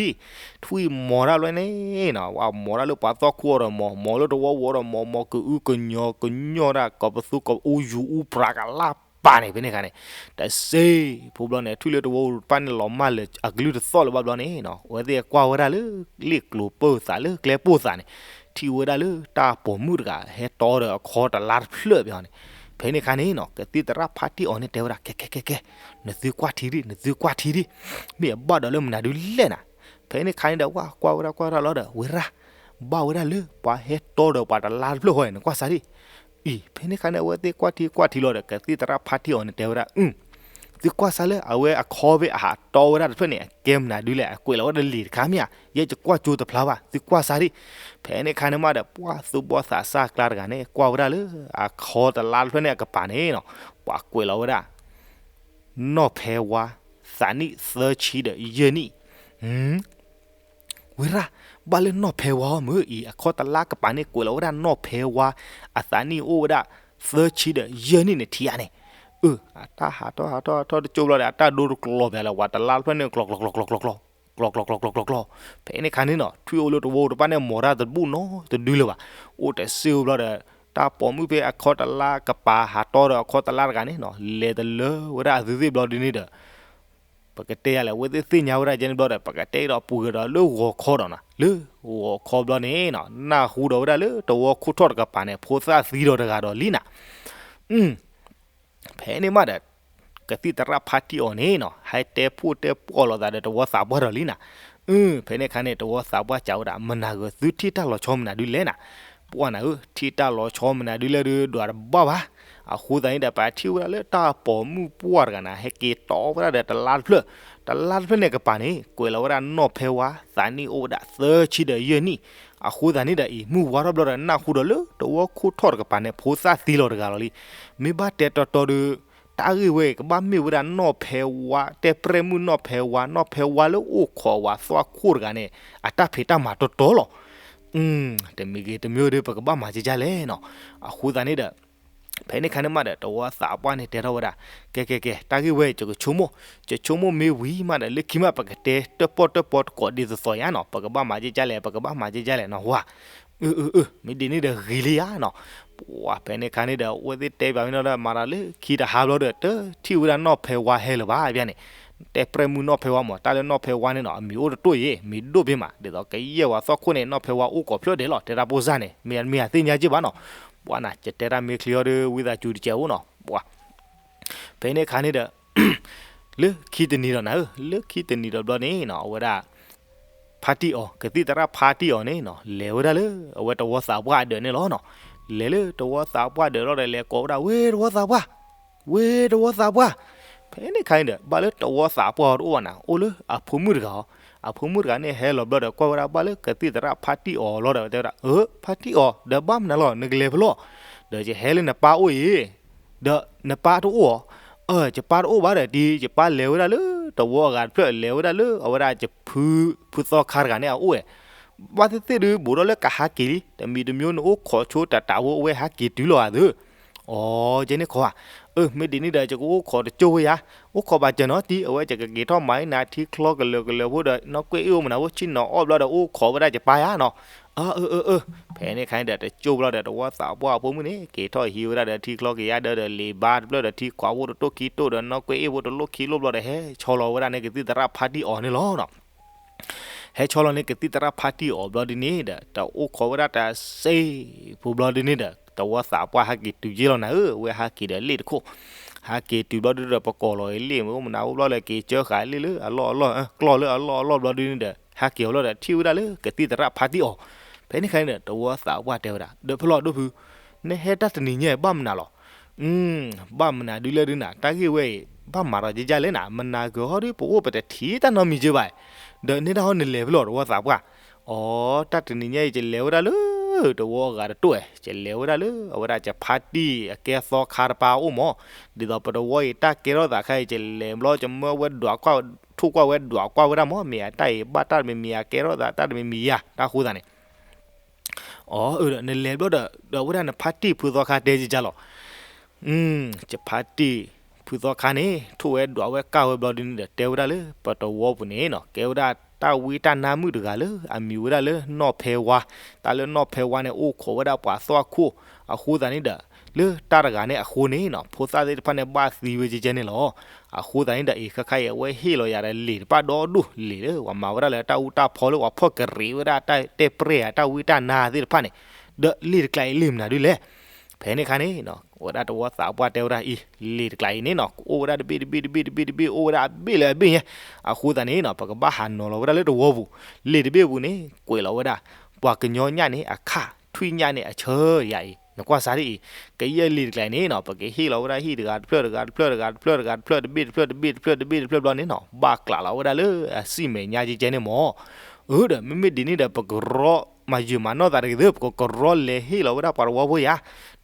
ထွံၣ်မီၤတၢ်ဘျီန့ၣ်နီၤ ဝဲမီၤတၢ်လၢပှၤသီၣ်ခိၣ်အီၤဒီးမီၤ မီၤလၢတဝီဝီဒီးမီၤ မီၤကအုကညီၤကညီၤတၢ် ကိးပသူကိးအူယူၤအူပြးကလၢ်ပာ်န့ၣ် ဖဲန့ၣ်ခါန့ၣ် တစ့ ဖိဘျီန့ၣ် ထွံၣ်လၢတဝီဝီတဖၣ်န့ၣ် လီၤမၢ်လၢအကလုၢ်တသီၣ်လၢၤဘၣ်ဘျီန့ၣ်နီၤ အဝဲသ့ၣ်ကွၢ်ဝဲဒၣ်လၢ လ့ၣ်ကျိၤပၢၢ်သးလၢကျဲပိၢ်သးန့ၣ် ထံၣ်ဝဲဒၣ်လၢတၢ်ပိာ်မုၣ်တဂၤ ဟဲတီဒီးအခီတလါတဖျၢၣ်ဘၣ်န့ၣ်, ဖဲန့ၣ်ခါန့ၣ်နီၤ ကသံၣ်သရၣ်ဖါတံၢ်အီၤန့ၣ်တဲဝဲဒၣ် ကဲကဲကဲကဲ နသုကွၢ်ထံဒံး နသုကွၢ်ထံဒံး မ့ၢ်အဘၣ်ဒီးလၢမနုၤဒုလဲၣ်နၤ, ဖဲန့ၣ်ခါန့ၣ်ဒီး ဝဲကွၢ်ဝဲဒၣ်ကွၢ်ဝဲဒၣ်လီၤဒီး ဝဲဒၣ် ဘၣ်ဝဲဒၣ်လၢပှၤဟဲတီဒီးပှၤတလါတဖျၢၣ်ဃီန့ၣ် နကွၢ်စၢ်ဒံး အံၤ ဖဲန့ၣ်ခါန့ၣ် အဝဲသ့ၣ်ကွၢ်ထံကွၢ်ထံလီၤဒီး ကသံၣ်သရၣ်ဖါတံၢ်အီၤန့ၣ်တဲဝဲဒၣ် အု သုကွၢ်စၢ်လၢအဝဲအခီဖဲအဟးတီဝဲဒၣ်တဖျၢၣ်န့ၣ် အကဲမနုၤဒုလဲၣ် အကွဲးလီၤဝဲဒၣ်လံာ်တခါမ့ၢ်ဧါ ယဲယကွၢ်ကၠိတဖျါဘၣ် သုကွၢ်စၢ်ဒံး, ဖဲန့ၣ်ခါန့ၣ်မးဒီး ပှၤသူၣ်ဘီၣ်သးစၢ်ကျါတဂၤန့ၣ် ကွၢ်ဝဲဒၣ်လၢ အခီတလါတဖျၢၣ်န့ၣ်အကပၤန့ၣ်နီၤ ပှၤကွဲးလီၤဝဲဒၣ် နီၢ်ဖဲဝါ သးနံၣ်သၢဆံဒီးယဲၢ်နံၣ်. ဝဲဒၣ် ဘၣ်လၢနီၢ်ဖဲဝါအီၤမ့ၢ်အံၤ အခီတလါကပၤန့ၣ် ကွဲးလီၤဝဲဒၣ်နီၢ်ဖဲဝါ အသးနံၣ်အိၣ်ဝဲဒၣ် သၢဆံဒီးယဲၢ်နံၣ်န့ၣ်ထံဧါန့ၣ်. အတၢ်ဟးထီၣ်ဟးထီၣ်ဟးထီၣ်တကၠိဘျီဒီး အတၢ်ဒိတကျီဘၣ်လၢၤဝဲ တလါတဖျၢၣ်န့ၣ် ကျီ ကျီ ကျီ ကျီ ကျီ ကျီ ကျီ ကျီ ကျီ ကျီ ကျီ ကျီ ဖဲန့ၣ်ခါန့ၣ်နီၤ ထွံၣ်အိၣ်လၢတဝီတပၣ်န့ၣ် မီၤတၢ်တဘူၣ်နီတဒုလၢၤဘၣ်. အိၣ်တစ့ၢ်ဘျီဒီး တၢ်ပိာ်မုၣ်ဖဲအခီတလါကပၤဟးထီၣ်ဒီးအခီတလါတဂၤန့ၣ်နီၤ လဲၤတလၢဝဲဒၣ်အသုသ့ၣ်ဘျီဒ်န့ၣ်ဒီး ပကတဲယၤလဲၣ် အဝဲသ့ၣ်သ့ၣ်ညါဝဲဒၣ်ကဲန့ၣ်ဘျီဒီး ပကတဲဒီးပှဲၤဒီးလၢဂီၤခီဒီးနီၤ လၢဂီၤခီဘျီန့ၣ်နီၤ နၢ်ဟူဒီးဝဲဒၣ်လၢတဝီခိၣ်ထီၣ်တကပၤန့ၣ် ဖိသၣ်သံဒီးတဂၤဒီးလံနၤ. ဖဲန့ၣ်မးဒီး ကသံၣ်သရၣ်ဖါတံၢ်အီၤန့ၣ်နီၤ ဟဲတဲဖှိၣ်တဲပီၣ်လိာ်သးဒီးတဝီသးပှၢ်ဒီးလံနၤ. ဖဲန့ၣ်ခါန့ၣ် တဝီသးပှၢ်စံးဝဲဒၣ် မနၤဂ့ၤ သုထံၣ်တၢ်လီၤဆီမနုၤဒ်လဲၣ်နၤ. ပှၢ်နၤဧၢ ထံၣ်တၢ်လီၤဆီမနုၤဒ်လဲၣ်ဒီး ဒွးတဘၣ်ဘၣ်. အဃိသတးန့ၣ်ဒီး ပထံၣ်ဝဲဒၣ်လၢတၢ်ပိာ်မုၣ်ပှၢ်တဂၤန့ၣ် ဟဲက့ၤတီဝဲဒၣ်ဒီးတလါတဖျၢၣ်, တလါတဖျၢၣ်န့ၣ်ကပၤန့ၣ် ကွဲးလီၤဝဲဒၣ်နီၢ်ဖဲဝါ သးနံၣ်အိၣ်ဝဲဒၣ်သၢဆံဒီးယဲၢ်နံၣ်. အဃိသတးန့ၣ်ဒီးအံၤ မုၢ်ဝါထီၣ်ဘျီဒီး နၢ်ဟူဒီးလၢတဝီခိၣ်ထီၣ်တကပၤန့ၣ် ဖိသၣ်သံလီၤတဂၤလီၤလံ. မ့ၢ်ဘၣ်တဲတီတီဒီး တၢ်ဂ့ၢ်ဝဲအံၤ ကဘၣ်မ့ၢ်ဝဲဒၣ်နီၢ်ဖဲဝါ တဲပြဲၣ်မုၣ်နီၢ်ဖဲဝါ နီၢ်ဖဲဝါလၢအိၣ်ခိးဝဲသွၣ်ခိၣ်တဂၤန့ၣ် အတၢ်ဖံးတၢ်မၤတီတီလီၤ. တမံၤဂ့ၤတမံၤဒီး ပကဘၣ်မၤကကလဲၣ်နီၤ. အဃိသတးန့ၣ်ဒီး ဖဲန့ၣ်ခါန့ၣ်မးဒီး တဝီသးပှၢ်န့ၣ်တဲထီၣ်ဝဲဒၣ် ကဲကဲကဲ တၢ်ဂ့ၢ်ဝဲအံၤ ယကဆိကမိၣ်, ယဆိကမိၣ်မ့ၢ်ဝံၤမးဒီး လၢခံမး ပကတဲတၢၣ်ပီၣ်တၢၣ်ပီတကိးဒ်သိးသိးယါနီၤ. ပကဘၣ်မၤကကလဲၣ် ပကဘၣ်မၤကကလဲၣ်နီၤ ဝါ. အၢ အၢ အၢ မ့ၢ်ဒ်န့ၣ်ဒီးဂ့ၤလံယါနီၤ. ပှၤဖဲန့ၣ်ခါန့ၣ်ဒီး အဝဲသ့ၣ်တဲဘၣ်မ့ၢ်နီၤဒီး မၤဒီးလၢခံတဟါဘျီဒီး တထံၣ်ဝဲဒၣ်နီၢ်ဖဲဝါဟဲလၢၤဘၣ်ဘၣ်န့ၣ်. တဲပြဲၣ်မုၣ်နီၢ်ဖဲဝါမး တၢ်လၢနီၢ်ဖဲဝါန့ၣ်နီၤ အမံၤအိၣ်တတိၢ်ယဲ မံၤဒိၣ်ဘ့ၣ်မး ဒ်သိးကယဲၢ်ဝဲသွၣ်ခိၣ်န့ၣ် နီၢ်ဖဲဝါအိၣ်ကိးဖျၢၣ်ဒဲးလီၤ တဲတၢ်ပိၢ်စၢ်န့ၣ် မ့ၢ်မ့ၢ်အသ့ၣ်ညါက့ၢ်ဘၣ်နီၤ. ပှၤနၤ ယတဲတၢ်မ့ၢ်ချ့အီၤဒီး ဝံသးစူၤတကဲးအိၣ်နီၤ. ပှၤ ဖဲန့ၣ်ခါန့ၣ်ဒီး လၢခံတနံၤဒီးနၤဧၢ လၢခံတနံၤဒီးဘျီန့ၣ်နီၤ အဝဲဒၣ် ဖါတံၢ်အီၤ ကသံၣ်သရၣ်ဖါတံၢ်အီၤန့ၣ်နီၤ လဲၤဝဲဒၣ်လၢ အဝဲတဝီသးပှၢ်အဒၢးန့ၣ်လီၤနီၤ. လဲၤလၢတဝီသးပှၢ်ဒၢးလီၤဒီး လဲၤကိးဝဲဒၣ် ဝ့ၢ်တဝီသးပှၢ်, ဝ့ၢ်တဝီသးပှၢ်. ဖဲန့ၣ်ခါန့ၣ်ဒီး ဘၣ်လၢတဝီသးပှၢ်အီၤတအိၣ်ဘၣ်နၤ အိၣ်လၢအဖိမုၣ်တဂၤအီၤ. အဖိမုၣ်တဂၤန့ၣ်ဟဲလီၤဘျီဒီး ကွၢ်ဝဲဒၣ်ဘၣ်လၢကသံၣ်သရၣ်ဖါတံၢ်အီၤလီၤဒီး တဲဝဲဒၣ် အၢ ဖါတံၢ်အီၤ ဒီးဘၣ်မနုၤလီၤ နကလဲၤဖဲလဲၣ်. ဒီးယဟဲလၢနပၢ်အိၣ်အံၤ ဒီးနပၢ်တအိၣ်အီၤ. အၢ ယပၢ်တအိၣ်ဘၣ်ဒီး တံၤ ယပၢ်လဲၤဝဲဒၣ်လၢတဝီအဂၤတဖျၢၣ် လဲၤဝဲဒၣ်လၢအဝဲဒၣ်ယဖု ဖုသီခါတဂၤန့ၣ်အအိၣ်ဝဲ. ဘၣ်သ့ၣ်သ့ၣ်ဒုး ဘူးဒီးလၢကဟးက့ၤလံ တမံၤတမံၤနအိၣ်ခိးဆိတၢ်တၢ်ဖိ အဝဲဟးက့ၤတုၤလီၤဧါသ့. အိ ယဲန့ၣ်ခိးဧါ. အၢ မ့ၢ်ဒ်န့ၣ်ဒီး ယကအိၣ်ခိးတကၠိၢ်ဝဲယါ. အိၣ်ခိးဘၣ်စၢၤနီၤ တံၤ အဝဲယကက့ၤထီၣ်မၤအံၤနၤထံချီကလၢာ်ကလၢာ်ဖိဒီး နီၢ်ကွဲၢ်အ့ၣ်အိၣ်မနၤဖိ ဆ့ၣ်နီၤအီၣ်ဘျီဒီး အိၣ်ခိးဝဲဒၣ်ယပၢ်ယါနီၤ. အၢ အၢ အၢ အၢ ဖဲန့ၣ်ခါန့ၣ်ဒီး တကၠိၢ်ဘျီဒီး တဝီသးပှၢ်အဖိမုၣ်န့ၣ် က့ၤထီၣ်ဟံးဝဲဒၣ်ဒီးထံချီကယါဒၢဒီး လံာ်ဘါတဖျၢၣ်ဒီးထံခွးဖိတတိၢ်ခံတိၢ်ဒီး နီၢ်ကွဲၢ်အ့ၣ်ဖိတလိၣ်ခံလိၣ်ဘျီဒီး ဟဲဆီလီၤဝဲဒၣ်န့ၣ် ကသံၣ်သရၣ်ဖါတံၢ်အီၤန့ၣ်လီၤနီၤ. ဟဲဆီလီၤန့ၣ် ကသံၣ်သရၣ်ဖါတံၢ်အီၤဘျီဒ်န့ၣ်ဒီး တအိၣ်ခိးဝဲဒၣ်တစဲးဖိဘျီဒ်န့ၣ်ဒီး တဝီသးပှၢ်ဟဲက့ၤတုၤယ့ၢ်လီၤနၤဧၢ, အဝဲဟဲက့ၤဒီးလ့ၣ်တခိၣ်, ဟဲက့ၤတုၤဘျီဒ်ဒီး ပကိးလီၤအံၤလ့ၣ်မ့ၢ်အိၣ်မနုၤအိၣ်ဘျီလဲၣ် က့ၤကၢဃာ်လ့ၣ်လၢအလီၢ်အလီၢ် ကျီၢ်လၢအလီၢ်အလီၢ်ဘျီဒ်န့ၣ်ဒီး ဟဲက့ၤအီၤလီၤဒီး ထံၣ်ဝဲဒၣ်လၢကသံၣ်သရၣ်ဖါတံၢ်အီၤ, ဖဲန့ၣ်ခါန့ၣ်ဒီး တဝီသးပှၢ်တဲဝဲဒၣ် ဒီးဖဲလီၤဒိၣ်ဖု နဟဲတၢ်တနံၤညါအံၤဘၣ်မနုၤလီၤ. ဘၣ်မနုၤဒ်လဲၣ်ဒ်နၤ တၢ်ဂ့ၢ်ဝဲအံၤ ဘၣ်မၤဒီးယဲယါလဲၣ်နၤ, မနၤဂ့ၤဟီဒ် ပအိၣ်ပတထံၣ်တၢ်နီတမံၤက့ဘၣ်, ဒီးနဲဒၣ်ဟီနလဲၤဖဲလဲၣ် တဝီသးပှၢ်. အိ တၢ်တနံၤညါအံၤ ယလဲၤဝဲဒၣ်လၢ တဝီအဂၤတတိၢ်ဧါ, ယလဲၤဝဲဒၣ်လၢ အဝဲဒၣ်ယဖါတံၢ်အကဲသီခါတပၤအိၣ်မး, ဒ်သိးပတဝီအံၤ တၢ်ကဲထီၣ်သးခါအံၤ ယလဲၤဘျီ ယမၢဝဲဒွးကွၢ် ထိၣ်ကွၢ်ဝဲဒွးကွၢ်ဝဲဒၣ်မး မ့ၢ်အတၢ်အံၤဘၣ်တၢ်တမံၤမံၤ အကဲထီၣ်သးတၢ်တမံၤမံၤယါ တၢ်ဃိသးန့ၣ် အိ ဒီးနလဲၤဘျီဒီး ဒီးဝဲဒၣ်နဖါတံၢ်ဖုသီခါတဲယကလီၤ. ယဖါတံၢ်ဖုသီခါန့ၣ် ထိၣ်ဝဲဒွးဝဲကၢ်ဝဲဘျီဒ်န့ၣ်ဒီး တဲဝဲဒၣ်လၢပတဝီပူၤန့ၣ်နီၤ ကဲဝဲဒၣ်တၢ်ဝံတၢ်နါမုၣ်တဂၤလၢအမံၤဝဲဒၣ်လၢနီၢ်ဖဲဝါ, တၢ်လၢနီၢ်ဖဲဝါန့ၣ် အိၣ်ခိးဝဲဒၣ်ပှၤသွၣ်ခိၣ်, အဃိသတးန့ၣ်ဒီး လၢတၢ်တဂၤန့ၣ်အဃိန့ၣ်နီၤ ဖိသၣ်သ့ၣ်တဖၣ်န့ၣ် ဘၣ်သံဝဲကဲကဲန့ၣ်လီၤ. အဃိသတးန့ၣ်ဒီး အံၤခါခါအံၤ အဝဲဟ့ၣ်လီၤယၤဒီးလံာ်တဖၣ်ဒီဒိၣ် လံာ်လၢပှၤမၤဝဲဒၣ်လၢတၢ်အူတၢ်ဖီလၢ ပှၤဖီၣ်ကရံးဝဲဒၣ်တၢ်တဲပြဲၢ်ဧါ တၢ်ဝံတၢ်နါသ့ၣ်တဖၣ်န့ၣ်, ဒီးလံာ်တကျးအံၤလံာ်မနုၤဒ်လဲၣ်. ဖဲန့ၣ်ခါန့ၣ် ဝဲဒၣ်တဝီသးပှၢ်တဲဝဲဒၣ်အံၤ လံာ်တကျးအံၤန့ၣ်နီၤ ကအိၣ်ဝဲဒၣ်တဘ့ၣ်တဘ့ၣ်တဘ့ၣ်တဘ့ၣ်တဘ့ၣ် အိၣ်ဝဲဒၣ်အဘ့ၣ်လၢအဘ့ၣ်ညါ, အဃိသတးန့ၣ်နီၤ ပကဘၣ်ဟးနီၤလီၤဝဲဒၣ်လၢတဝီပူၤ, လံာ်တဘ့ၣ်ပူၤန့ၣ် ကွဲးလီၤဝဲဒၣ် ပှၤကညီညၣ်န့ၣ်အခၣ် ထွံၣ်ညၣ်န့ၣ်အဆၢယၤအံၤ နကွၢ်စးဒ်အံၤ, ကယဲၢ်လံာ်တကျးအံၤန့ၣ်နီၤ ပကဟ့ၣ်လီၤဝဲဒၣ်ဟံၣ်တဂၤတဖျၢၣ်တဂၤတဖျၢၣ်တဂၤတဖျၢၣ်တဂၤတဖျၢၣ် တဘ့ၣ်တဖျၢၣ်တဘ့ၣ်တဖျၢၣ်တဘ့ၣ်တဖျၢၣ်တဘ့ၣ်တဖျၢၣ်ဘျီန့ၣ်နီၤ ဘၣ်ကျးလီၤဝဲဒၣ်လၢအစံၣ်မဲာ်ညါကဲကဲန့ၣ်မး. အၢ ဒီးမ့မ့ၢ်ဒ်န့ၣ်ဒီး ပကရီ မၤယုာ်မၤနီၢ်သးတဂ့ၤသ့ၣ် ပကကရီလဲၤဟ့ၣ်လီၤဝဲဒၣ်ပှၤတဝီဖိယၤ,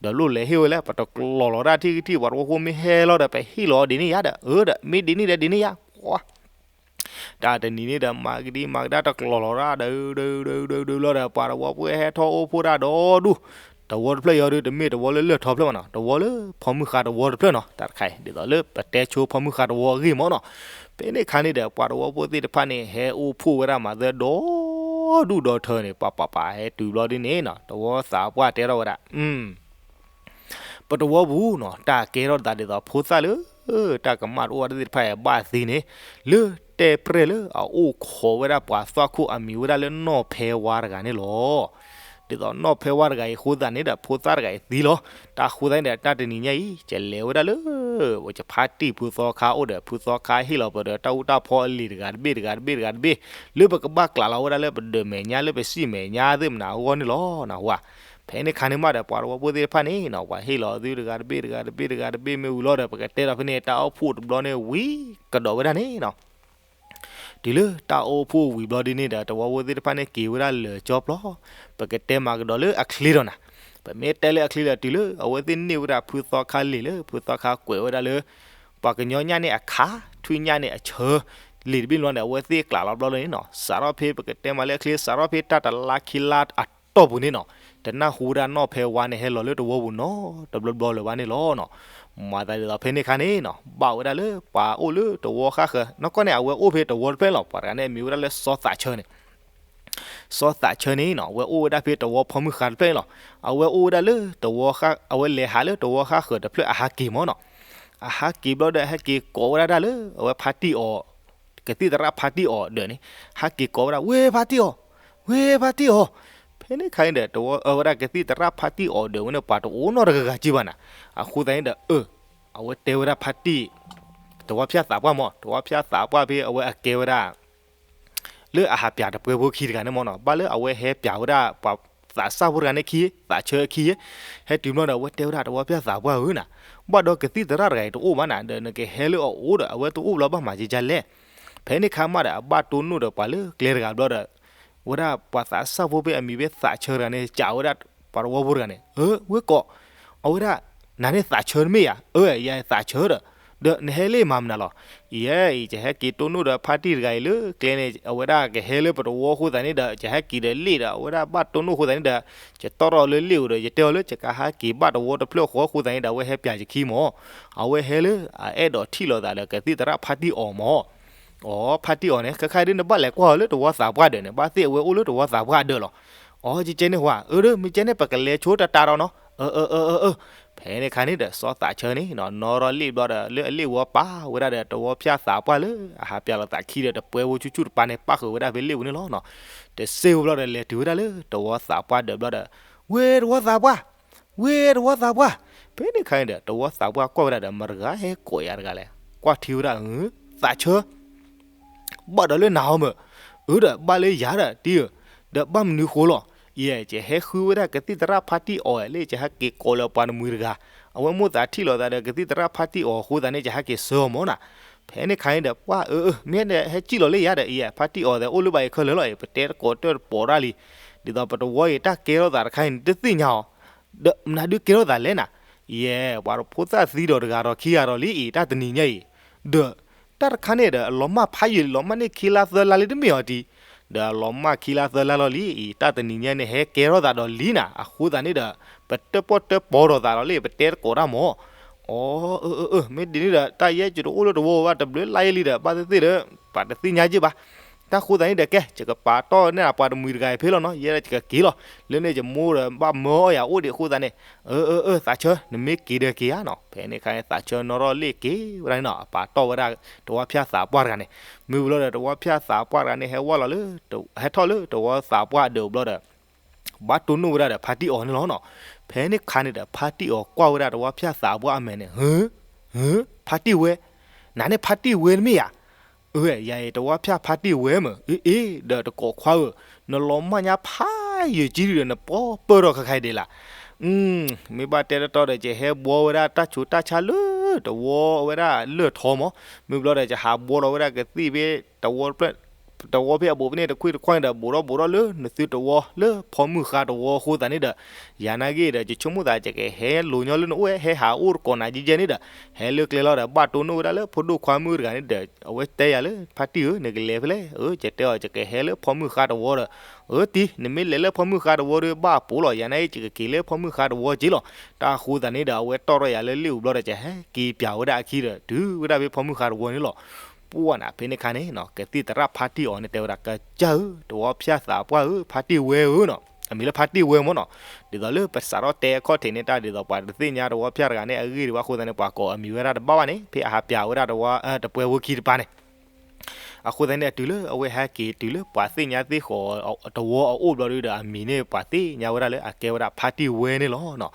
ဒီးလိၣ်လဲၤဟ့ၣ်ဝဲလဲၣ် ပတကျီၤလီၤဒၣ်ထံၣ်ကထံၣ် ပှၤတဝီဖိမ့ၢ်ဟဲလီၤဒီး ပဟ့ၣ်လီၤဒ်န့ၣ်ယၤဒီး အၢဒီး မ့ၢ်ဒ်န့ၣ်ဒီးဒ်န့ၣ်ယၤ, ကွၢ် တၢ်တနံၤန့ၣ်ဒီး မၤကဒံမၤကဒါတကျီၤလီၤဒၣ် ဒုဒုဒုဒုဒုလီၤဒီး ပှၤတဝီဖိဟဲထီၣ်အိၣ်ဖှိၣ်ဒၣ်ဒီဒူၣ်, တဝီတဖျၢၣ်ယီၤဒုး တမ့ၢ်တဝီလၢလၢၢ်ထီဖျၢၣ်မးနီၤ, တဝီလၢဖီမုၢ်ဃာ်တဝီတဖျၢၣ်နီၤ, တၢ်တခါအံၤ ဒ်သိးလၢပတဲဆိဖီမုၢ်ဃာ်တဝီအဂ့ၢ်မးနီၤ, ဖဲန့ၣ်ခါန့ၣ်ဒီး ပှၤတဝီဖိသ့ၣ်တဖၣ်န့ၣ် ဟဲအိၣ်ဖှိၣ်ဝဲဒၣ်မးသၢဒီဒူၣ်ဒီထၢန့ၣ် ပှၤပှၤပှၤဟဲတုၤဘျီဒ်န့ၣ်နီၤ, တဝီသးပှၢ်တဲထီၣ်ဝဲဒၣ် ပတဝီပူၤနီၤ တၢ်ကဲထီၣ်သးဒ်သိးဖိသၣ်လၢ တၢ်ကမၣ်တအိၣ်ဝဲဒၣ်သ့ၣ်တဖၣ်အံၤဘၣ်သ့န့ၣ် လၢတဲပြဲၢ်လၢအအိၣ်ခိးဝဲဒၣ်ပှၤသွၣ်ခိၣ်အမံၤဝဲဒၣ်လၢနီၢ်ဖဲဝါတဂၤန့ၣ်လီၤ. ဒ်သိးနီၢ်ဖဲဝါတဂၤအံၤအဃိသတးန့ၣ်ဒီး ဖိသၣ်တဂၤအံၤသံလီၤ. တၢ်ဃိသတးန့ၣ်ဒီး တၢ်တနံၤညါအံၤ ယလဲၤဝဲဒၣ်လၢ ယဖါတံၢ်ဖုသီခါအိၣ်ဒီး ဖုသီခါဟ့ၣ်လီၤပဒီးတၢ်အူတၢ်ဖီအလံာ်တဂၤတဘ့ၣ်တဂၤတဘ့ၣ်တဂၤတဘ့ၣ် လၢပကဘၣ်ကျးလီၤဝဲဒၣ်လၢပဒၢးမဲာ်ညါ လၢပစံၣ်မဲာ်ညါသ့ၣ်မနၤအဂီၢ်န့ၣ်လီၤ. နၢ်ဟူဧါ. ဖဲန့ၣ်ခါန့ၣ်မးဒီး ပှၤတဝီဖိသ့ၣ်တဖၣ်န့ၣ်နီၤ ပှၤဟ့ၣ်လီၤသုတဂၤတဘ့ၣ်တဂၤတဘ့ၣ်တဂၤတဘ့ၣ်မ့ၢ်ဝံၤလီၤဒီး ပကတဲဒီးဖဲန့ၣ် တၢ်အိၣ်ဖှိၣ်တဘျီန့ၣ် ဝံၤကဒီးဝဲဒၣ်န့ၣ်နီၤ တုၤလၢတၢ်အိၣ်ဖှိၣ်ဝံၤဘျီဒ်န့ၣ်ဒီး တဝီဖိသ့ၣ်တဖၣ်န့ၣ်က့ၤဝဲဒၣ်လၢာ်ကၠီပျီ, ပကတဲမၤကဒီးလၢအချ့ဒီးနၤ, ပမ့ၢ်တဲလၢအချ့ဒီး တုၤလၢအဝဲသ့ၣ်န့ၢ်ဝဲဒၣ်ဖုသီခါလံာ်လၢ ဖုသီခါကွဲးဝဲဒၣ်လၢ ပှၤကညီညၣ်န့ၣ်အခါ, ထွံၣ်ညၣ်န့ၣ်အဆၢ, လံာ်တဘ့ၣ်ဘျီန့ၣ် အဝဲသ့ၣ်ကျးလီၤဘျီလၢန့ၣ်နီၤ, စးထီၣ်ဖဲပကတဲမၤလၢအချ့ စးထီၣ်ဖဲတၢ်တလါခံလါအတီၢ်ပူၤန့ၣ်နီၤ, တနၢ်ဟူဝဲဒၣ်နီၢ်ဖဲဝါန့ၣ်ဟဲလီၤလၢတဝီပူၤနီတဘျီဘျီလၢၤဘၣ်န့ၣ်လီၤနီၤ. မၤသးဒ်သိးဖဲန့ၣ်ခါန့ၣ်နီၤ ဘၣ်ဝဲဒၣ်လၢပှၤအိၣ်လၢတဝီဃၣ်ဃၢၤ နီၢ်ကီၢ်န့ၣ် အဝဲအိၣ်ဖဲတဝီတဖျၢၣ်လီၤ. ပှၤတဂၤန့ၣ်အမံၤဝဲဒၣ်လၢစီၤသးဆၢန့ၣ် စီၤသးဆၢန့ၣ်နီၤ အဝဲအိၣ်ဝဲဒၣ်ဖဲတဝီဖီမုၢ်ဃာ်တဖျၢၣ်န့ၣ်လီၤ. အဝဲအိၣ်ဝဲဒၣ်လၢတဝီဃၣ် အဝဲလဲၤဟးလၢတဝီဃၣ်ဃၢၤတဖျၢၣ်အဟးက့ၤမးနီၤ. အဟးက့ၤဘျီဒီး ဟဲက့ၤကိးဝဲဒၣ်တၢ်လၢ အဝဲဖါတံၢ်အီၤ ကသံၣ်သရၣ်ဖါတံၢ်အီၤဒၢးန့ၣ် ဟဲက့ၤကိးဝဲဒၣ် ဝ့ၢ်ဖါတံၢ်အီၤ, ဝ့ၢ်ဖါတံၢ်အီၤ. ဖဲန့ၣ်ခါန့ၣ်ဒီး တဝီ အဝဲဒၣ်ကသံၣ်သရၣ်ဖါတံၢ်အီၤဒၢးဝဲန့ၣ် ပှၤတအိၣ်နီတဂၤဂၤက့ဘၣ်နၤ. အဃိသတးန့ၣ်ဒီး အၢ အဝဲတဲဝဲဒၣ်ဖါတံၢ် တဝီဖၠၣ်သးပှၢ်မး တဝီဖၠၣ်သးပှၢ်ဖဲအဝဲအကဲဝဲဒၣ် လၢအဟးပၠးတပှဲဖိခံတဂၤန့ၣ်မးနီၤ ဘၣ်လၢအဝဲဟဲပၠးဝဲဒၣ်ပှၤသးစၢ်ဖိတဂၤန့ၣ်ခံ သးဆၢခံ ဟဲတုၤဘျီဒီး အဝဲတဲဝဲဒၣ်တဝီဖၠၣ်သးပှၢ်ဧၢနၤ, ဘၣ်ဒီးကသံၣ်သရၣ်တဂၤအံၤတအိၣ်ဘၣ်နၤ ဒီးနကဟဲလၢအအိၣ်ဒီး အဝဲတအိၣ်ဘျီဘၣ်မၤကကလဲၣ်. ဖဲန့ၣ်ခါမးဒီး အဘၣ်တိၢ်နီၣ်ဒီးပှၤလၢကျဲတဂၤဘျီဒီး ဝဲဒၣ်ပှၤသးစၢ်ဖိဖဲအမံၤဖဲသးဆၢတဂၤန့ၣ် စံးဝဲဒၣ်ပှၤတဝီဖိတဂၤန့ၣ် အၢ ဝ့ၢ်ကိး အဝဲဒၣ် နၤန့ၣ်သးဆၢတမ့ၢ်ဧါ. အၢ ယၤသးဆၢဒီး ဒီးနဟဲလၢမၤမနုၤလီၤ. ယဲအံၤ ယဟဲက့ၤတိၢ်နီၣ်ဒီးဖါတံၢ်တဂၤအံၤလၢကျဲန့ၣ် အဝဲဒၣ်ကဟဲလၢပတဝီအဃိသတးန့ၣ်ဒီး ယဟဲက့ၤဒီးလ့ၣ်ဒီး အဝဲဒၣ်ဘၣ်တိၢ်နီၣ်အဃိသတးန့ၣ်ဒီး ယတီၢ်ထီၣ်လၢလ့ၣ်ဧိၤဒီး ယတဲအီၤလၢ ယကဟဲက့ၤဘၣ်တဝီတဖျၢၣ်ဃီအဃိသတးန့ၣ်ဒီး အဝဲဟဲပၠးယခံမး. အဝဲဟဲလၢအအဲၣ်ဒိးထံၣ်လိာ်သးဒီးကသံၣ်သရၣ်ဖါတံၢ်အီၤမး. အီ ဖါတံၢ်အီၤန့ၣ် ခဲခါဒ်နဘၣ်လဲၤကွၢ်အီၤလၢတဝီသးပှၢ်ဒၢးန့ၣ် ဘၣ်သ့ၣ်အဝဲအိၣ်လၢတဝီသးပှၢ်ဒၢးလီၤ. အီ ကကဲန့ၣ်ဟါ အၢ ဒီးမ့ၢ်ကဲန့ၣ် ပကလဲၤဆိတတးဒီးနီၤ. အၢ အၢ အၢ အၢ အၢ ဖဲန့ၣ်ခါန့ၣ်ဒီး စီၤသးဆၢန့ၣ်နီၤ နီၢ်ထီၣ်လ့ၣ်ဘျီဒီး လၢအလ့ၣ်ဝီပာ်ဝဲဒၣ်ဒီးတဝီဖၠၣ်သးပှၢ်လၢအဟးပၠးလိာ်သးခံဒီး တပှဲဖိဆူၣ်ဆူၣ်တပၤန့ၣ် ပၣ်ဃုာ်ဝဲဒၣ်ဖဲလ့ၣ်ပူၤန့ၣ်လီၤနီၤ. တစ့ၢ်ဖိဘျီဒီး လဲၤတုၤဝဲဒၣ်လၢတဝီသးပှၢ်ဒၢးဘျီဒီး ဝ့ၢ်တဝီသးပှၢ် ဝ့ၢ်တဝီသးပှၢ်. ဖဲန့ၣ်ခါန့ၣ်ဒီး တဝီသးပှၢ်ကွၢ်ဝဲဒၣ်ဒီး မတၤတဂၤဟဲကိးယၤတဂၤလဲၣ်. ကွၢ်ထံဝဲဒၣ် သးဆၢ ဘၣ်ဒီးလၢနၤဧိၤမ့ၢ်, အၢ ဒီးဘၣ်လၢယၤဒီးတံၤဧၢ, ဒီးဘၣ်မနုၤဃိလီၤ. ယဲ ယဟဲဃုဝဲဒၣ်ကသံၣ်သရၣ်ဖါတံၢ်အီၤလၢ ယဟဲက့ၤကိးလၢပှၤတမှံၤတဂၤ, အဝဲမိၣ်သးထံၣ်လိာ်သးဒီးကသံၣ်သရၣ်ဖါတံၢ်အီၤအဃိသတးန့ၣ် ယဟဲက့ၤဆှၢအီၤမးနၤ. ဖဲန့ၣ်ခါန့ၣ်ဒီး ပှၢ်အၢ အၢ မ့ၢ်ဒီးဟဲစံၣ်လီၤလၢယၤဒီး ယဲ ဖါတံၢ်အီၤသဲးအိၣ်လၢဘၣ်ယၤခဲလၢာ်လီၤအံၤ ပတဲတကိးတၢၢ်တပိာ်တၢ်လံ. ဒ်သိးပတဝီအံၤတၢ်ကဲထီၣ်သးတခါအံၤန့ၣ် တသ့ၣ်ညါအီၤ ဒီးမနုၤဒုးကဲထီၣ်သးလဲၣ်နၤ. ယဲ ပှၤဖိသၣ်သံဒီးတဂၤဒီးခံဂၤဒီးလံအံၤ တၢ်တနံၤညါအံၤ, ဒီးတၢ်တခါန့ၣ်ဒီး အလီၤမၢ်ဖးယံာ်လံ လီၤမၢ်န့ၢ်ခံလါသၢလါလံတမ့ၢ်အီၤတံၤ, ဒီးအလီၤမၢ်ခံလါသၢလါလီၤလံအံၤ တၢ်တနံၤညါန့ၣ် ဟဲကဲထီၣ်သးဒီးလံနၤ. အဃိသတးန့ၣ်ဒီး ပတၢၣ်ပီၣ်တၢၣ်ပီဒီးသးဒီးလံ ပတဲတကိးတၢ်မး. အီ အၢ အၢ အၢ မ့ၢ်ဒ်န့ၣ်ဒီး တၢ်ယဲယတအိၣ်လၢတဝီဘၣ် တဘျုးလါယဲလံဒီး ဘၣ်သ့ၣ်သ့ၣ်ဒီး ပှၤတသ့ၣ်ညါက့ဘၣ်. တၢ်ဃိသတးန့ၣ်ဒီး ကဲ ယကပာ်တီၢ်န့ၢ်ပှၤတမှံၤတဂၤအံၤဖဲလီၤနီၤ, ယဲဒီးယကက့ၤလီၤ. လၢန့ၣ်ယမိၢ်ဒီးဘၣ်မၢအီၣ်ယၤအိၣ်ဒံးအဃိသတးန့ၣ်, အၢ အၢ အၢ သးဆၢ နမ့ၢ်က့ၤဒီးက့ၤဧါနီၤ. ဖဲန့ၣ်ခါန့ၣ် သးဆၢနီၢ်ထီၣ်လ့ၣ်က့ၤဝဲဒၣ်န့ၣ်နီၤ, အပာ်တီၢ်ဝဲဒၣ်တဝီဖၠၣ်သးပှၢ်တဂၤန့ၣ်. မ့ၢ်ဝံၤလီၤဒီး တဝီဖၠၣ်သးပှၢ်တဂၤန့ၣ် ဟဲဝဲလီၤလၢ ဟဲထီၣ်လၢတဝီသးပှၢ်အဒၢးဘျီဒီး ဘၣ်တိၢ်နီၣ်ဝဲဒၣ်ဒီးဖါတံၢ်အီၤန့ၣ်လီၤနီၤ. ဖဲန့ၣ်ခါန့ၣ်ဒီး ဖါတံၢ်အီၤကွၢ်ဝဲဒၣ်တဝီဖၠၣ်သးပှၢ်အမဲာ်န့ၣ်, ဟၢ ဟၢ ဖါတံၢ်ဝဲ, နၤန့ၣ်ဖါတံၢ်ဝဲတမ့ၢ်ဧါ. အၢ ယၤအံၤတဝီဖၠၣ်ဖါတံၢ်ဝဲမ့ၢ်, အ့ အ့ ဒီးတကိးခွါဧၢ, နလီၤမၢ်ညါဖးယံာ်ကံဒုဒီး နပီၢ်ပၢၢ်ထီၣ်ခဲခါအံၤဒံးလၢ်. မ့ၢ်ဘၣ်တဲတတီဒီး ယဟဲဘှီဝဲဒၣ်တၢ်ဆိးတၢ်ဆါလၢတဝီဝဲဒၣ်လၢၢ်ထီမး, မ့ၢ်ဘျီဒီး ယဟးဘှီဒီးဝဲဒၣ်ကသံၣ်ဖဲတဝီတဖျၢၣ် တဝီဖဲအဘူးဖဲန့ၣ်တခွ့တခွါန့ၣ်ဒီး ဘူးထီၣ်ဘူးထီၣ်လၢနသုတဝီလၢဖီမုၢ်ဃါတဝီအဃိသတးန့ၣ်ဒီး ယၤနာ်က့ဒီး ယဆိကမိၣ်သး ယကဟဲလိၤညီလၢနအိၣ်ဝဲ ဟဲဟးအိၣ်တကိးနၤယဲယဲန့ၣ်ဒီး ဟဲလၢကျဲလီၤဒီး ဘၣ်တိၢ်နီၣ်ဝဲဒၣ်လၢဖိဒိၣ်ခွါမုၣ်တဂၤန့ၣ်ဒီး အဝဲတဲယၤလၢ ဖါတံၢ်ဧၢ နကလဲၤဖဲလဲၣ်, အၢ ယတဲအီၤ ယကဟဲလၢဖီမုၢ်ဃါတဝီဒီး အၢ တံၢ် နမ့ၢ်လဲၤလၢဖီမုၢ်ဃါတဝီဒီး ဘၣ်ပိာ်လီၤ, ယၤနာ်က့ ယကက့ၤလၢဖီမုၢ်ဃါတဝီက့ၤလီၤ. တၢ်အဃိသတးန့ၣ်ဒီး အဝဲတီၣ်ထီၣ်ယၤလၢလ့ၣ်အူဘျီဒီး ယဟဲက့ၤပၠးဝဲဒၣ်အခံဒီး တုၤဝဲဒၣ်ဖဲဖီမုၢ်ဃါတဝီန့ၣ်လီၤ. ပှၢ်နၤ ဖဲန့ၣ်ခါန့ၣ်နီၤ ကသံၣ်သရၣ်ဖါတံၢ်အီၤန့ၣ် တဲဝဲဒၣ် ကစၢ်ဧၢ တဝီဖၠၣ်သးပှၢ်ဧၢ ဖါတံၢ်ဝဲဧၢနီၤ, အမံၤလၢဖါတံၢ်ဝဲမ့ၢ်နီၤ. ဒ်သိးလၢပစးထီၣ်တဲအခီၣ်ထံးန့ၣ် တၢ်ဒ်သိးပှၤတသ့ၣ်ညါတဝီဖၠၣ်တဂၤန့ၣ် အဂ့ၢ်ဒံးဘၣ်အဃိသတးန့ၣ် ပှၤကိးအမံၤဝဲဒၣ်တဘၣ်ဘၣ်န့ၣ် ဖဲအဟးပၠးဝဲဒၣ်တဝီ တပှဲၤဖိခံတပၤန့ၣ် အဃိသတးန့ၣ် တုၤလၢအဝဲဟဲက့ၤတုၤလၢပှၤသ့ၣ်ညါသ့ၣ်ဃီၤတဝီအအိၣ်ဘျီဒီး အမံၤန့ၣ်ပှၤသ့ၣ်ညါဝဲဒၣ်လၢအကဲဝဲဒၣ်ဖါတံၢ်ဝဲန့ၣ်လီၤ.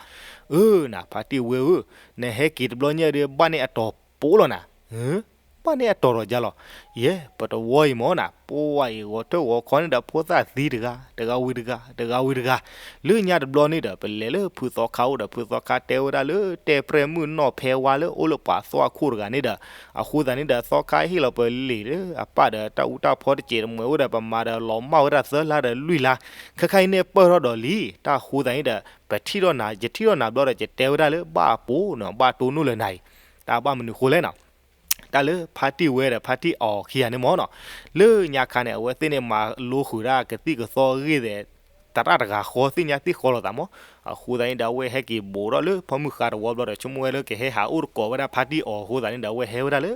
အၢ နၤ ဖါတံၢ်ဝဲဧၢ, နဟဲက့ၤတဘျီညါဒီး ဘၣ်န့ၢ်အတီၤပိာ်လီၤနၤ, ဘၣ်န့ၢ်အတီၤထီၣ်ကၢ်လီၤ. ယဲ ပတဝီအံၤမ့ၢ်နၤ ပှၢ်အံၤ ဂီၤထၢၣ်ဂီၤခီန့ၣ်ဒီး ဖိသၣ်သံတဂၤ တဂၤဝံၤတဂၤ တဂၤဝံၤတဂၤ, လၢညါတဘျီန့ၣ်ဒီး ပလဲၤလၢဖုသီခါအိၣ်ဒီး ဖုသီခါတဲဝဲဒၣ်လၢ တဲပြဲၢ်မုၣ်နီၢ်ဖဲဝါလၢအိၣ်လၢပှၤသွၣ်ခိၣ်တဂၤန့ၣ်ဒီး အဃိသတးန့ၣ်ဒီး သီခါဟ့ၣ်လီၤပလံာ်လၢအပၢ်ဒီး တၢ်အူတၢ်ဖီတစဲးတမှဲၤအိၣ်ဒီး ပမၤဒီးလီၤမၢ်ဝဲဒၣ်သၢလါဒီးလွံၢ်လါ, ခဲခါအံၤန့ၣ်ပၢၢ်ထီၣ်ဒီးလံ, တၢ်အဃိသတးန့ၣ်ဒီး ပထံၣ်ထီၣ်နၤ ယထံၣ်ထီၣ်နၤဘျီဒီး ယတဲဝဲဒၣ်လၢဘၣ်အပိာ်နီၤ ဘၣ်တိၢ်နီၣ်လၢနၤအံၤ, တၢ်ဘၣ်မနုၤဃိလဲၣ်နီၤ တၢ်လၢဖါတံၢ်ဝဲဒီးဖါတံၢ်အီၤခံဂၤန့ၣ်မ့ၢ်နီၤ, လၢညါခါန့ၣ် အဝဲသ့ၣ်န့ၣ်မၤလိဃုာ်ဒၣ်ကသံၣ်ကသီအဂ့ၢ်ဒီး သရၣ်တဂၤဃီသ့ၣ်ညါသ့ၣ်ဃီလိာ်သးမ့ၢ်, အဃိသတးန့ၣ်ဒီး အဝဲဟဲက့ၤဘူးထီၣ်လၢဖီမုၢ်ဃါတဝီဘျီဒီး ဆိကမိၣ်ဝဲလၢကဟဲဟးအိၣ်တကိးဝဲဒၣ်ဖါတံၢ်အီၤအဃိသတးန့ၣ်ဒီး အဝဲဟဲဝဲဒၣ်လၢ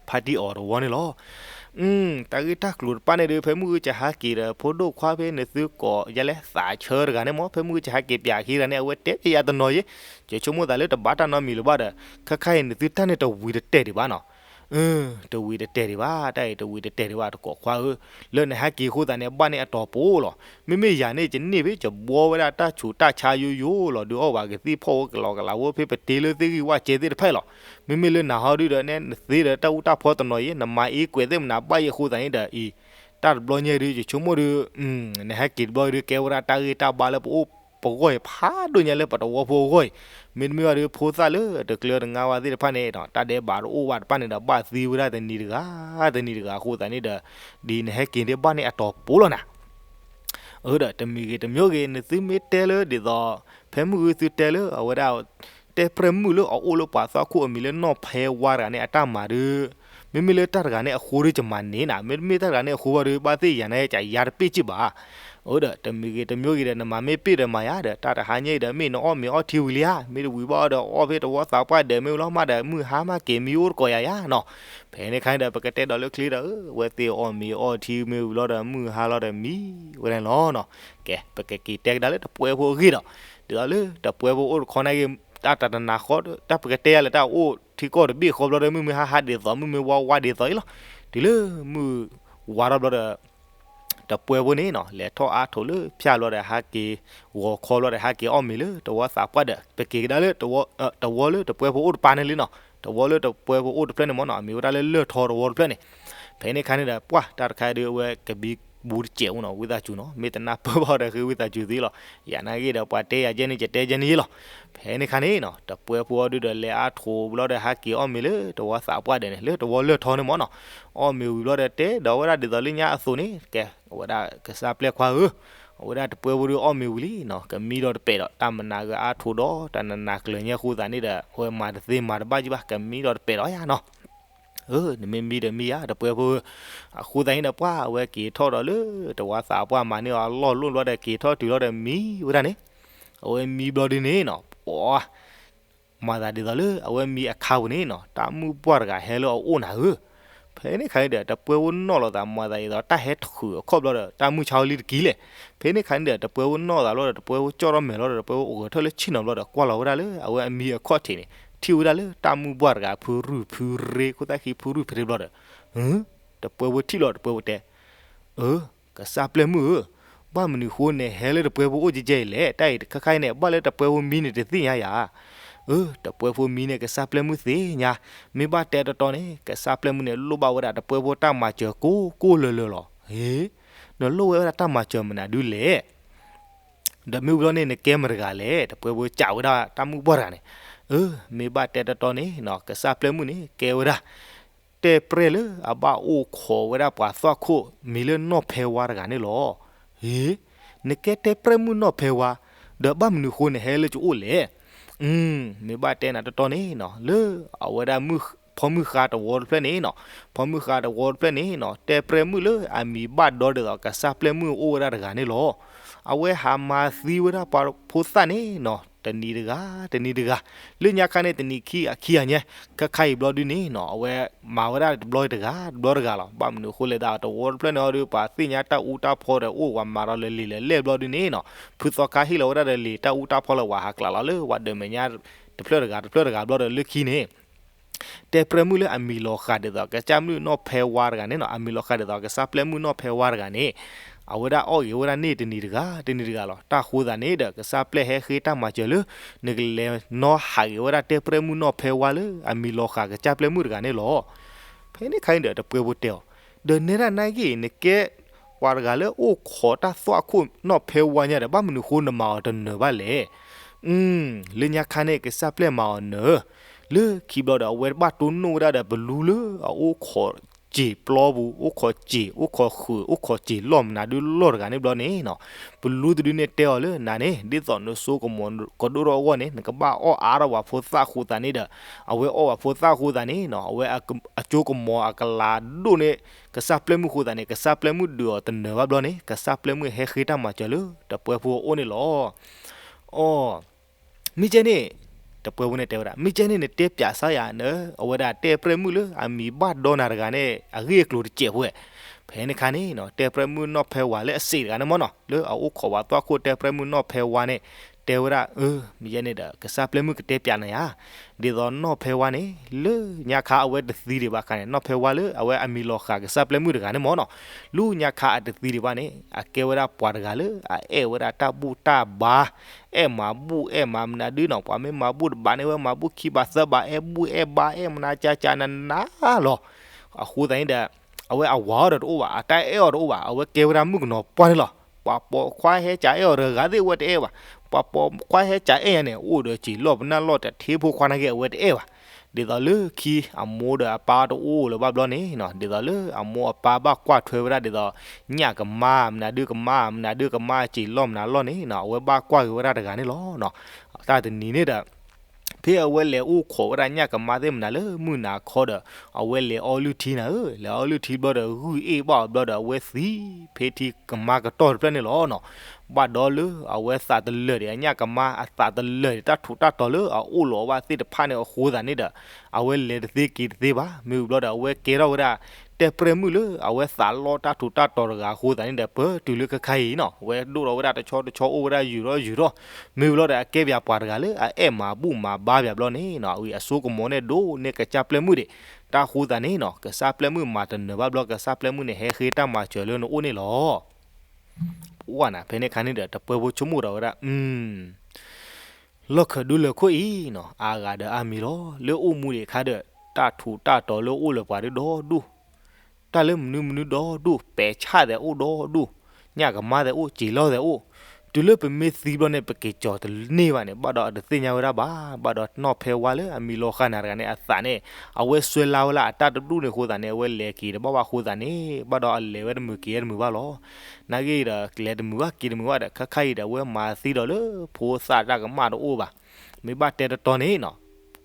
ဖါတံၢ်အီၤတဝီန့ၣ်လီၤ. တၢ်ဂ့ၢ်တၢ်ကျိၤတဖၣ်န့ၣ်ဒီး ဖဲမုၢ်ဂုၢ်ကဟးက့ၤဒီး ဖိဒိၣ်ခွါဖဲနသုကိးယါလဲၣ် သးဆၢတဂၤန့ၣ်မ့ၢ် ဖဲမုၢ်ဂုၢ်ကဟးက့ၤပၠးခံဂၤန့ၣ် အဝဲတဲဖဲယၤတနီၤယဲ, ယဆိကမိၣ်သးလၢတဘၣ်တၢ်နီတမံၤလၢၤဘၣ်ဒီး ခဲခါအံၤနသုတၢ်န့ၣ်တဝံၤတတဲာ်ဒံးဘၣ်နီၤ တဝံၤတတဲာ်ဒံးဘၣ် တၢ်အံၤတဝံၤတတဲာ်ဒံးဘၣ် တကိးခွါဧၢ, လၢနဟဲက့ၤအဃိသတးန့ၣ် ဘၣ်န့ၢ်အတီၤပိာ်လီၤ. မ့မ့ၢ်ယၤန့ၣ် ယန့ၢ်ဖဲယဘှီဝဲဒၣ်တၢ်ဆူးတၢ်ဆါယိယိလီၤ ဒုးအီၣ်ဘၣ်ကသံၣ်ဖီၣ်ဝဲကလီကလးဝဲ ဖဲပတ့လၢသ့ၣ်ဂံၢ်ဝၣ်စဲသ့ၣ်တဖၣ်လီၤ. မ့မ့ၢ်လၢနဟီဒုဒီး နသ့ဒီးတၢ်အူတၢ်ဖီတနီၤယဲ နမၤအ့ကွဲးသ့ၣ်မနၤဘၣ်ယဲအဃိသတးန့ၣ်ဒီးအံၤ တၢ်တဘျီညါဒုး ယဆိကမိၣ်ဒီး နဟဲက့ၤတဘျီဒုး ကဲဝဲဒၣ်တၢ်ဂ့ၢ်တၢ်ဘါလၢပအိၣ်ပဂီၢ်အံၤ ဖးဒိၣ်ညါလၢပတဝီဖိအဂီၢ်အံၤ, မ့တမ့ၢ်ဘၣ်ဒီး ဖိသၣ်လၢတကျၢၤတငါဝဲသ့ၣ်တဖၣ်န့ၣ်ဒီး တၢ်ဒဲးဘးတအိၣ်ဘၣ်တဖၣ်န့ၣ်ဒီး ဘၣ်သံဝဲဒၣ်တနံၤတဂၤ တနံၤတဂၤအဃိသတးန့ၣ်ဒီး ဒ်နဟဲက့ၤဒ်ဘၣ်န့ၢ်အတီၤပိာ်လီၤနၤ အၢဒီး တမံၤဂ့ၤတမံၤဂ့ၤ နသုမ့ၢ်တဲလၢဒ်သိး ဖဲမုၢ်ဂုၢ်သုတဲလၢအဝဲဒၣ် တဲပြဲၢ်မုၣ်လၢအအိၣ်လၢပှၤသွၣ်ခိၣ်အမံၤလၢနီၢ်ဖဲဝါတဂၤန့ၣ် အတၢ်မၤဒုး မ့မ့ၢ်လၢတၢ်တဂၤန့ၣ်အဃိဒီး ယမၤန့ၢ်နၤ, မ့တမ့ၢ်တၢ်တဂၤန့ၣ်အဃိဘၣ်ဒီး ဘၣ်သ့ၣ်ယၤန့ၣ် ကယါတပ့ၢ်စ့ၢ်ဘၣ်. အၢဒီး တမံၤဂ့ၤတမံၤဂ့ၤဒီး နမၤမ့ၢ်ပ့ၢ်ဒီးမၤယါဒီး တၢ်တဟါညါအံၤဒီး မ့ၢ်နအီၣ်မ့ၤအီထံဝံၤလံဧါ, မ့ၢ်တဝံၤဘၣ်ဒီး အီၣ်ဖဲတဝီသးပှၢ်ဒဲးမ့ၢ်ဝံၤလီၤမးဒီး မုၢ်ဟါမးက့ၤမံအိၣ်တကိးယၤယါနီၤ. ဖဲန့ၣ်ခါန့ၣ်ဒီး ပကတဲဒီးလၢချ့ဒီး အဝဲသ့ၣ်အီၣ်မ့ၤအီထံမ့ၢ်ဝံၤလီၤဒီး မုၢ်ဟါလီၤဒီးမံဝဲဒၣ်န့ၣ်လီၤနီၤ. ကဲ ပကက့ၤတဲကဒါလၢတပှဲၤဖိအဂ့ၢ်ဒီး ဒ်သိးလၢတပှဲၤဖိအိၣ်တခီနာ်က့ တၢ်တနၤဃီ တၢ်ပကတဲယၤလၢတၢ်အိၣ်ထံကီၢ်တဘ့ၣ်ဃီဘျီဒီး မုၢ်မ့ၢ်ဟါဟါဒ်သိး မုၢ်မ့ၢ်ဝါဝါဒ်သိးအံၤလီၤ. တုၤလၢမုၢ်ဝါထီၣ်ဘျီဒီး တပှဲၤဖိန့ၣ်နီၤ လဲၤထီၣ်အါထိးလၢဖၠၣ်ဘျီဒီး ဟးက့ၤ ဂီၤခီဘျီဒီး ဟးက့ၤအီၣ်မ့ၤလၢတဝီသးပှၢ်ဒီး ပက့ၤကဒါလၢ တဝီလၢတပှဲၤဖိအိၣ်တပၤန့ၣ်လံနီၤ. တဝီလၢတပှဲၤဖိအိၣ်တဖျၢၣ်န့ၣ်မ့ၢ်နီၤ အမံၤဝဲဒၣ်လၢလၢၢ်ထီတဝီတဖျၢၣ်န့ၣ်. ဖဲန့ၣ်ခါန့ၣ်ဒီး ပှၢ်တၢ်တခါဒုး အဝဲကဘံဘူတစဲးအိၣ်နီၤ ဝံသးစူၤနီၤ မ့ၢ်တနၢ်ပၢၢ်ဘၣ်ဒီးဃ့ဝံသးစူၤသ့လီၤ. ယၤနာ်က့ဒီး ပှၤတဲယၤယဲန့ၣ် ယတဲယဲန့ၣ်ယ့လီၤ. ဖဲန့ၣ်ခါန့ၣ်နီၤ တပှဲၤဖိအီၤဒုးဒီး လဲၤအါထိးဘျီဒီး ဟးက့ၤအီၣ်မ့ၤလၢတဝီသးပှၢ်ဒီးန့ၣ် လၢတဝီလၢၢ်ထီန့ၣ်မ့ၢ်နီၤ. အီၣ်မ့ၤဝံၤဘျီဒီး တဲဒီးဝဲဒၣ်ဒ်သိးလၢညါအသိးန့ၣ် ကဲ အဝဲဒၣ်ကစၢ်ပျဲၢ်ခွါဧၢ, အဝဲဒၣ်တပှဲၤဖိဒုးအီၣ်မ့ၤဝံၤလံနီၤ ကမံဒီးတပဲာ်ဒီး တၢ်မနၤဂ့ၤအါထိးဒီး တၢ်နနၤကျၢၤညါအဃိသတးန့ၣ်ဒီး အဝဲမၤတသ့မၤတဘၣ်ကံဘၣ် ကမံဒီးတပဲာ်ဒီးယါနီၤ. အၢ နမ့ၢ်မံဒီးမံယါ တပှဲၤဖိဧၢ. အဃိသတးန့ၣ်ဒီး ပှၢ်အဝဲက့ၤထီၣ်ဒီးလၢတဝီသးပှၢ်မၤန့ၢ်အီၤအလီၢ်လိၣ်ဘျီဒီး က့ၤထီၣ်တုၤလီၤဒီးမံဝဲဒၣ်န့ၣ်. အဝဲမံဘျီဒုးန့ၣ်နီၤ ပှၢ် မၤသးဒ်သိးလၢ အဝဲမံအခါပူၤန့ၣ်နီၤ တၢ်မုၣ်ပှၢ်တဂၤဟဲလၢအအိၣ်နၤဧၢ. ဖဲန့ၣ်ခါန့ၣ်ဒီး တပှဲၤဖိနီၣ်လိာ်သး မၤသးဒ်သိး တၢ်ဟဲတဃုာ်အခီၣ်ဘျီဒီး တၢ်မုၢ်ဆါဝဲလံတကံၢ်လဲၣ်. ဖဲန့ၣ်ခါန့ၣ်ဒီး တပှဲၤဖိနီၣ်သးဘျီဒီး တပှဲၤဖိကၠီၣ်ထီၣ်မဲာ်လီၤဒီး တပှဲၤဖိအိၣ်ဂၢၢ်ထၢၣ်လၢဆ့ၣ်နီၤဘျီဒီး ကွၢ်လီၤဝဲဒၣ်လၢ အဝဲအမံအခီၣ်ထံးန့ၣ် ထံၣ်ဝဲဒၣ်လၢတၢ်မုၣ်ပှၢ်တဂၤ ဖုရူၢ်ဖုရ့ ခိၣ်သၣ်ခံဖုရူၢ်ဖုရ့ဘျီဒီး တပှဲၤဖိထံၣ်လီၤ တပှဲၤဖိတဲ အၢ ကစၢ်ပျဲၢ်မုၣ်ဧၢ, ဘၣ်မနုၤဃိန့ၣ် ဟဲလၢတပှဲၤဖိအိၣ်ကဲကဲအံၤလဲၣ်. တၢ်အံၤတခါခါအံၤန့ၣ် ဘၣ်လၢတပှဲၤဖိမံန့ၣ်တသ့ၣ်ညါယၤ. အၢ တပှဲၤဖိမံန့ၣ် ကစၢ်ပျဲၢ်မုၣ်သ့ၣ်ညါ, မ့ၢ်ဘၣ်တဲတီတီန့ၣ် ကစၢ်ပျဲၢ်မုၣ်န့ၣ် လိၣ်ဘၣ်ဝဲဒၣ်တပှဲၤဖိတၢ်မၤစၢၤကိးကိးလၢၤလၢၤလီၤ. ဟ့, နလိၣ်ဝဲဒၣ်တၢ်မၤစၢၤမနုၤဒုလဲၣ်. ဒီးမ့ၢ်ဝံၤလီၤန့ၣ် နကဲမတၤတဂၤလဲၣ်. တပှဲၤဖိစံးဝဲဒၣ်တၢ်မုၣ်ပှၢ်တဂၤန့ၣ်, အၢ မ့ၢ်ဘၣ်တဲတီတီန့ၣ် ကစၢ်ပျဲၢ်မုၣ်န့ၣ် ကဲဝဲဒၣ် တဲပြဲၢ်လၢအဘၣ်အိၣ်ခိးဝဲဒၣ်ပှၤသွၣ်ခိၣ် မံၤလၢနီၢ်ဖဲဝါတဂၤန့ၣ်လီၤ. ဟ့, နကဲတဲပြဲၢ်မုၣ်နီၢ်ဖဲဝါ, ဒီးဘၣ်မနုၤဃိနဟဲလၢကအိၣ်လဲၣ်. မ့ၢ်ဘၣ်တဲနၤတီတီန့ၣ်နီၤ, လၢအဝဲဒၣ် ဖီမုၢ်ဃါတဝီတဖျၢၣ်န့ၣ်နီၤ, ဖီမုၢ်ဃါတဝီတဖျၢၣ်န့ၣ်နီၤ, တဲပြဲၢ်မုၣ်လၢအမံၤဘၣ်ဒီဒ်သိးကစၢ်ပျဲၢ်မုၣ်အိၣ်ဝဲဒၣ်တဂၤန့ၣ်လီၤ. အဝဲဟးမၤသံဝဲဒၣ်ပှၤဖိသၣ်န့ၣ်နီၤ, တနံၤတဂၤ, တနံၤတဂၤ, လၢညါခါန့ၣ်တနံၤခံအခံဂၤညါ, ခဲခါအံၤဘျီဒုန့ၣ်နီၤ, အဝဲမၤဝဲဒၣ်တဘျီတဂၤ တဘျီတဂၤလီၤ. ဘၣ်မနုၤအဃိလဲၣ်ဒီး တဝီတဖျၢၣ်န့ၣ်အီၤဒီး ပှၤသ့ၣ်ညါတၢ်အူတၢ်ဖီဒီး အိၣ်ဝဲမၤဒီးလၢလံာ်လၢလဲၢ်ဘျီဒုန့ၣ်နီၤ, ဖုသီခါဟ့ၣ်လီၤဝဲဒၣ်ဒီးလံာ်တၢ်အူတၢ်ဖီလၢ ဝၤဟးကျးလီၤလၢဝၤဒၢးမဲာ်ညါ တဖျၢၣ်တဂၤ တဖျၢၣ်တဂၤဘျီဒီး လၢခံန့ၣ် တဲပြဲၢ်မုၣ်လၢအမံၤလီၤဃာ်ဒ်သိးကစၢ်မုၣ်နီၢ်ဖဲဝါတဂၤန့ၣ်နီၤ, အမံၤလီၤဃာ်ဒ်သိးကစၢ်ပျဲၢ်မုၣ်နီၢ်ဖဲဝါတဂၤန့ၣ်, အဝဲဒၣ်အီၣ်ဂ့ၤဝဲဒၣ်န့ၣ်တနံၤတဂၤ တနံၤတဂၤလီၤ. တၢ်ဃိသးန့ၣ်ဒီး ကစၢ်ပျဲၢ်ဟဲဃ့တၢ်မၤစၢၤလၢ နကလဲၤနီၣ်ဟးဂ့ၤဝဲဒၣ်တဲပြဲၢ်မုၣ်နီၢ်ဖဲဝါလၢအမံၤလီၤဃာ်ကစၢ်ပျဲၢ်မုၣ်တဂၤန့ၣ်လီၤ. ဖဲန့ၣ်ခါန့ၣ်ဒီး တပှဲၤဖိတဲအီၤ, ဒီးနဲဒၣ်နာ်က့ နကဲပှၤတဂၤလၢအိၣ်ခိးတၢ်သွၣ်ခိၣ်နီၢ်ဖဲဝါညါဒီး ဘၣ်မနုၤဃိနမၤအီၤတနၢၤဘၣ်လဲၣ်. လၢညါခါန့ၣ် ကစၢ်ပျဲၢ်မၤအီၤနၢၤ, လၢခံဘျီဒီး အဝဲဘၣ်တိၢ်နီၣ်ဝဲဒၣ်ဒီး ပလူလၢအအိၣ်ခိးစ့ၤပျီပူၤ, အိၣ်ခိးစ့ၤ, အိၣ်ခိးဃုာ်, အိၣ်ခိးစ့ၤလီၢ်မနုၤဒုလီၢ်တဂၤန့ၣ်ဘျီန့ၣ်နီၤ, ပလူတဒုန့ၣ်တဲအီၤလၢနၤန့ၣ် ဒ်သိးနစိကမီၤကဒိၣ်ထီၣ်အဂီၢ်န့ၣ် နကဘၣ်အီၣ်အါထီၣ်ပှၤဖိသၣ်ဃိသးန့ၣ်ဒီး, အဝဲအီၣ်ပှၤဖိသၣ်ဃိသးန့ၣ်နီၤ, အဝဲအစိကမီၤအကလၤဒိၣ်န့ၣ် ကစၢ်ပျဲၢ်မုၣ်ဃိသးန့ၣ် ကစၢ်ပျဲၢ်မုၣ်ဒုးအီၤတနၢၤဘၣ်ဘျီန့ၣ် ကစၢ်ပျဲၢ်မုၣ်ဟဲဃ့တၢ်မၤစၢၤလၢတပှဲၤဖိအအိၣ်န့ၣ်လီၤ. အီ, မ့ၢ်ကဲန့ၣ်, တပှဲၤဖိန့ၣ်တဲဝဲဒၣ် မ့ၢ်ကဲန့ၣ် နတဲပၠးစၢ်ယၤနၢၤ အဝဲဒၣ်တဲပြဲၢ်မုၣ်လၢအမံၤဘၣ်ဒီနၤတဂၤန့ၣ် အဂ့ၢ်အကျိၤတစဲးဖိဝဲ. ဖဲန့ၣ်ခါန့ၣ်နီၤ တဲပြဲၢ်မုၣ်နီၢ်ဖဲဝါလၢအစံးတဂၤန့ၣ်မ့ၢ်နီၤ လၢအအိၣ်ခိးဝဲသွၣ်ခိၣ်တဲပြဲၢ်မုၣ်နီၢ်ဖဲဝါန့ၣ် တဲဝဲဒၣ် အၢ မ့ၢ်ယဲန့ၣ်ဒီး ကစၢ်ပျဲၢ်မုၣ်ကတဲပၠးနၤယၤ, ဒ်သိးနီၢ်ဖဲဝါန့ၣ် လၢညါခါအဝဲတသံဒံးဘၣ်ခါန့ၣ် နီၢ်ဖဲဝါလၢအဝဲအမံၤလီၤဃာ်ကစၢ်ပျဲၢ်မုၣ်တဂၤန့ၣ်မ့ၢ်နီၤ, လၢညါခါအတသံဒံးဘၣ်န့ၣ် အကဲဝဲဒၣ်ပှၤတဂၤလၢအအဲၣ်ဝဲဒၣ်တၢ်ဘူၣ်တၢ်ဘါ, အဲၣ်မၤဘူၣ်အဲၣ်မၤမနုၤဒုနီၤ ပှၤမ့ၢ်မၤဘူၣ်တဘးန့ၣ် ဝဲမၤဘူၣ်ခံဘးသၢဘး အဲၣ်ဘူၣ်အဲၣ်ဘါ အဲၣ်မနုၤကၢကၢနးနးလီၤ. အဃိသတးန့ၣ်ဒီး အဝဲအဝၤအီၤဒီးတအိၣ်ဘၣ် အတၢ်အဲၣ်အီၤတအိၣ်ဘၣ် အဝဲကဲဝဲဒၣ်မုၣ်ကနီၤပှၢ်န့ၣ်လီၤ. ပှၤပိာ်ခွါဟဲကးအဲၣ်အီၤတဂၤသ့ၣ်အဝဲတအဲၣ်ဘၣ်, ပှၤပိာ်ခွါဟဲကးအဲၣ်ညါန့ၣ် အိၣ်ဒီးစံာ်လီၢ်ပနၢ်လီၢ်တထ့ဖိခွါနာ်က့ အဝဲတအဲၣ်ဘၣ်. ဒ်သိးလၢခံအမိၢ်ဒီးအပၢ်တအိၣ်လၢၤဘၣ်ဘျီန့ၣ်နီၤ ဒ်သိးလၢအမိၢ်အပၢ်ဘၣ်ကွၢ်ထွဲဝဲဒၣ်ဒ်သိး ညၣ်ကမါမနုၤဒုကမါမနုၤဒုကမါစံာ်လီၢ်မနုၤလီၢ်န့ၣ်နီၤ အဝဲဘၣ်ကွၢ်က့ၤဝဲဒၣ်တဂၤန့ၣ်လီၤ. တၢ်တနံၤန့ၣ်ဒီး ဖဲအဝဲလဲၤအိၣ်ခိးဝဲဒၣ်ညၣ်ကမါသ့ၣ်မနုၤလၢမုၢ်နၤခီဒီး အဝဲလဲၤအီလုၢ်ထံနၤဧၢ, လဲၤအီလုၢ်ထံဘျီဒီး ဂုၢ်အ့ၣ်ဘၣ်အီၤဘျီဒီး အဝဲသံဖဲထံကမါကတီၢ်တဖျၢၣ်န့ၣ်လီၤနီၤ. ဘၣ်ဒီးလၢအဝဲသးတလၢာ်ဒံးအညၣ်ကမါ အသးတလၢာ်ဒံးတၢ်ထူးတၢ်တီၤလၢအအိၣ်လီၤဘၣ်သ့ၣ်တဖၣ်န့ၣ်အဃိသတးန့ၣ်ဒီး အဝဲလဲၤတသ့က့ၤတသ့ဘၣ်. မ့ၢ်ဝံၤဘျီဒီး အဝဲကဲထီၣ်ဝဲဒၣ် တဲပြဲၢ်မုၣ်လၢအဝဲသးလီတၢ်ထူးတၢ်တီၤတဂၤအဃိသတးန့ၣ်ဒီး ပတုၤလၢခဲခါအံၤနီၤ အဝဲဒိၣ်ထီၣ်ဝဲဒၣ်တဆီတဆီအိၣ်ဝဲဒၣ်ယုာ်ထီၣ်ယုာ်ထီၣ်, မ့ၢ်ဝံၤဘျီဒီး အကဲပၠးပှၤတဂၤလၢအအဲၣ်မၤဘူၣ်မၤဘါပၠးဘျီန့ၣ်နီၤ အဝဲအစိကမီၤန့ၣ်ဒိၣ်န့ၢ်ကစၢ်ပျဲၢ်မုၣ်ဒံး, တၢ်ဃိသတးန့ၣ်နီၤ ကစၢ်ပျဲၢ်မုၣ်မၤတနၢၤဘၣ်ဘျီ ကစၢ်ပျဲၢ်မုၣ်န့ၣ်ဟဲဃ့တၢ်မၤစၢၤလၢနအိၣ်န့ၣ်လီၤ. ဝဲနၤ ဖဲန့ၣ်ခါန့ၣ်ဒီး တပှဲၤဖိဆိကမိၣ်ဒီးဝဲဒၣ် လီၢ်ခၢးဒူလၢၢ်ခိၣ်အံၤနီၤ အါဂၤဒီးအါမံၤလီၤ. လၢအိၣ်မူဒံးအခါဒီး တၢ်ထူးတၢ်တီၤလၢအိၣ်လၢပှၤဒုဒီဒူၣ်, တၢ်လၢမနုၤမနုၤဒီဒူၣ်, ပဲာ်ဆၣ်သဲးအိၣ်ဒီဒူၣ်, ညၣ်ကမါသဲးအိၣ်, စံာ်လီၢ်သဲးအိၣ်, တုၤလၢပမ့ၢ်သံဘျီန့ၣ် ပက့ၤကီၤတန့ၢ်ဘၣ်န့ၣ် ဘၣ်ဒီးအတသ့ၣ်ညါဝဲဒၣ်ဘၣ်. ဘၣ်ဒီးနီၢ်ဖဲဝါလၢအမံၤလီၤဃာ်နၤတဂၤန့ၣ် အသးန့ၣ် အဝဲစွဲလၢ်ဝဲလၢအတၢ်တဒူၣ်န့ၣ်အဃိသတးန့ၣ် အဝဲလဲၤက့ၤတဘၣ်ဘၣ်အဃိသတးန့ၣ် ဘၣ်ဒီးအလဲၤဝဲတမုာ်က့ၤဝဲတမုာ်ဘၣ်လီၤ. နာ်ဂ့ၢ်ဒီး လဲၤတမုာ်ဘၣ်က့ၤတမုာ်ဘၣ်ဒီး ခဲခါအံၤဒီး အဝဲမၤသံဒီးလၢဖိသၣ်တၢ်ကမၣ်တအိၣ်ဘၣ်. မ့ၢ်ဘၣ်တဲတတီန့ၣ်နီၤ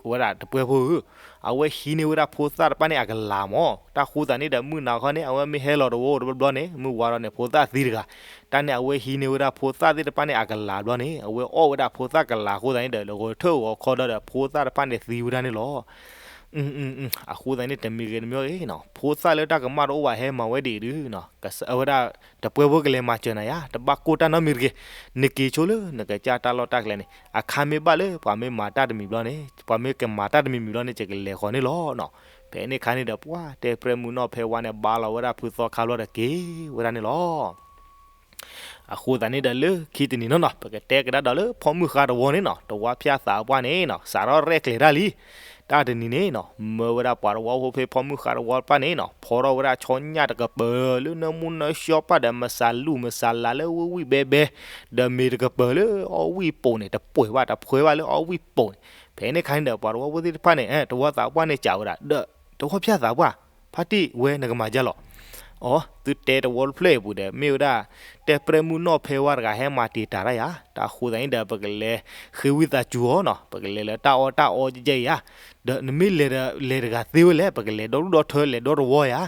ဝဲဒၣ်တပှဲၤဖိဧၢ, အဝဲဟံးန့ၢ်ဝဲဒၣ်ဖိသၣ်တဖၣ်န့ၣ်အကလၤမး. တၢ်ဃိသတးန့ၣ်ဒီး မုၢ်နၤခီန့ၣ် အဝဲမ့ၢ်ဟဲလီၤတဝီတဘျီဘျီန့ၣ် မုၢ်ဝါဒီးန့ၣ် ဖိသၣ်သံတဂၤ, တၢ်န့ၣ် အဝဲဟံးန့ၢ်ဝဲဒၣ်ဖိသၣ်သ့ၣ်တဖၣ်န့ၣ်အကလၤဘျီန့ၣ် အဝဲအီၣ်ဝဲဒၣ်ဖိသၣ်ကလၤအဃိသတးန့ၣ်ဒီး လၢဂီၤထၢၣ်ဂီၤခီဒီး ဖိသၣ်တဖၣ်န့ၣ်သံဝဲဒၣ်န့ၣ်လီၤ. အဃိသတးန့ၣ် တမံၤဂ့ၤတမံၤဂ့ၤနီၤ ဖိသၣ်လၢတၢ်ကမၣ်တအိၣ်ဘၣ်ဟဲမၤဝဲဒံးဒုနီၤ အဝဲဒၣ် တပှဲၤဖိကလဲၤမၤစၢၤနၤယါ တဘၣ်ကိၢ်တၢ်နီတမံၤတဂ့ၤ. နက့ၤဆိလၢနကစၢ်တၢ်လီၢ်တၢ်ကျဲန့ၣ် အခါမ့ၢ်ဘၣ်လၢပှၤမ့ၢ်မၤတၢ်တမံၤဘျီန့ၣ် ပှၤမ့ၢ်ကမၤတၢ်တမံၤမံၤဘျီန့ၣ် ယကလဲၤဃီၤန့ၣ်လီၤနီၤ. ဖဲန့ၣ်ခါန့ၣ်ဒီး ပှၤတဲပြဲၢ်မုၣ်နီၢ်ဖဲဝါန့ၣ် ဘါလီၤဝဲဒၣ်ဖုသီခါဘျီဒီးက့ၤဝဲဒၣ်န့ၣ်လီၤ. အဃိသတးန့ၣ်ဒီး လၢခံတနံၤနီၤနီၤ ပကတဲကဒါဒီးလၢဖီမုၢ်ဃါတဝီန့ၣ်နီၤ တဝါဖၠၣ်သးပှၢ်န့ၣ်နီၤ စးထီၣ်ရဲၣ်ကျဲၤတၢ်လံ. တၢ်တနံၤန့ၣ်နီၤ မၢဝဲဒၣ်ပှၤတဝီဖိဖဲဖီမုၢ်ဃါတဝီတဖၣ်န့ၣ်နီၤ ဖီထီၣ်ဝဲဒၣ်ဆီညၣ်တကပၤလၢနၢမူနၢဆှီပၢ်ဒီး မစၤလူၢ်မစၤလၤလၢဝံၣ်ဝံၣ်ဘဲဘဲ ဒီးမ့ၤတကပၤလၢအီၣ်ဝံၣ်ပိာ်န့ၣ် တပှဲၤဘၣ်တဖှဲဘၣ်လၢအီၣ်ဝံၣ်ပိာ်န့ၣ်. ဖဲန့ၣ်ခါန့ၣ်ဒီး ပှၤတဝီဖိသ့ၣ်တဖၣ်န့ၣ် တဝီသးပှၢ်န့ၣ်စံးဝဲဒၣ် ဒီး တဝီဖၠၣ်သးပှၢ်, ဖါတံၢ်ဝဲနကမၤဒ်လဲၣ်. အိ သုတဲတဝီတဖျၢၣ်အံၤပူၤဒီး မ့ၢ်ဝဲဒၣ် တဲပရဲၣ်မုၣ်နီၢ်ဖဲဝါတဂၤဟဲမၤတံာ်တာ်တၢ်ယၤ, တၢ်အဃိသတးန့ၣ်ဒီး ပကလဲၤဃ့ဝံသးစူၤအီၤနီၤ, ပကလဲၤလၢတၢ်အီၣ်တၢ်အီကဲကဲအံၤဧါ, ဒီးနမ့ၢ်လဲၤဒီး လဲၤတဂၤသ့ဝဲလဲၣ်, ပကလဲၤဒီဒူၣ်ဒီထၢ လဲၤဒီတဝီယၤ,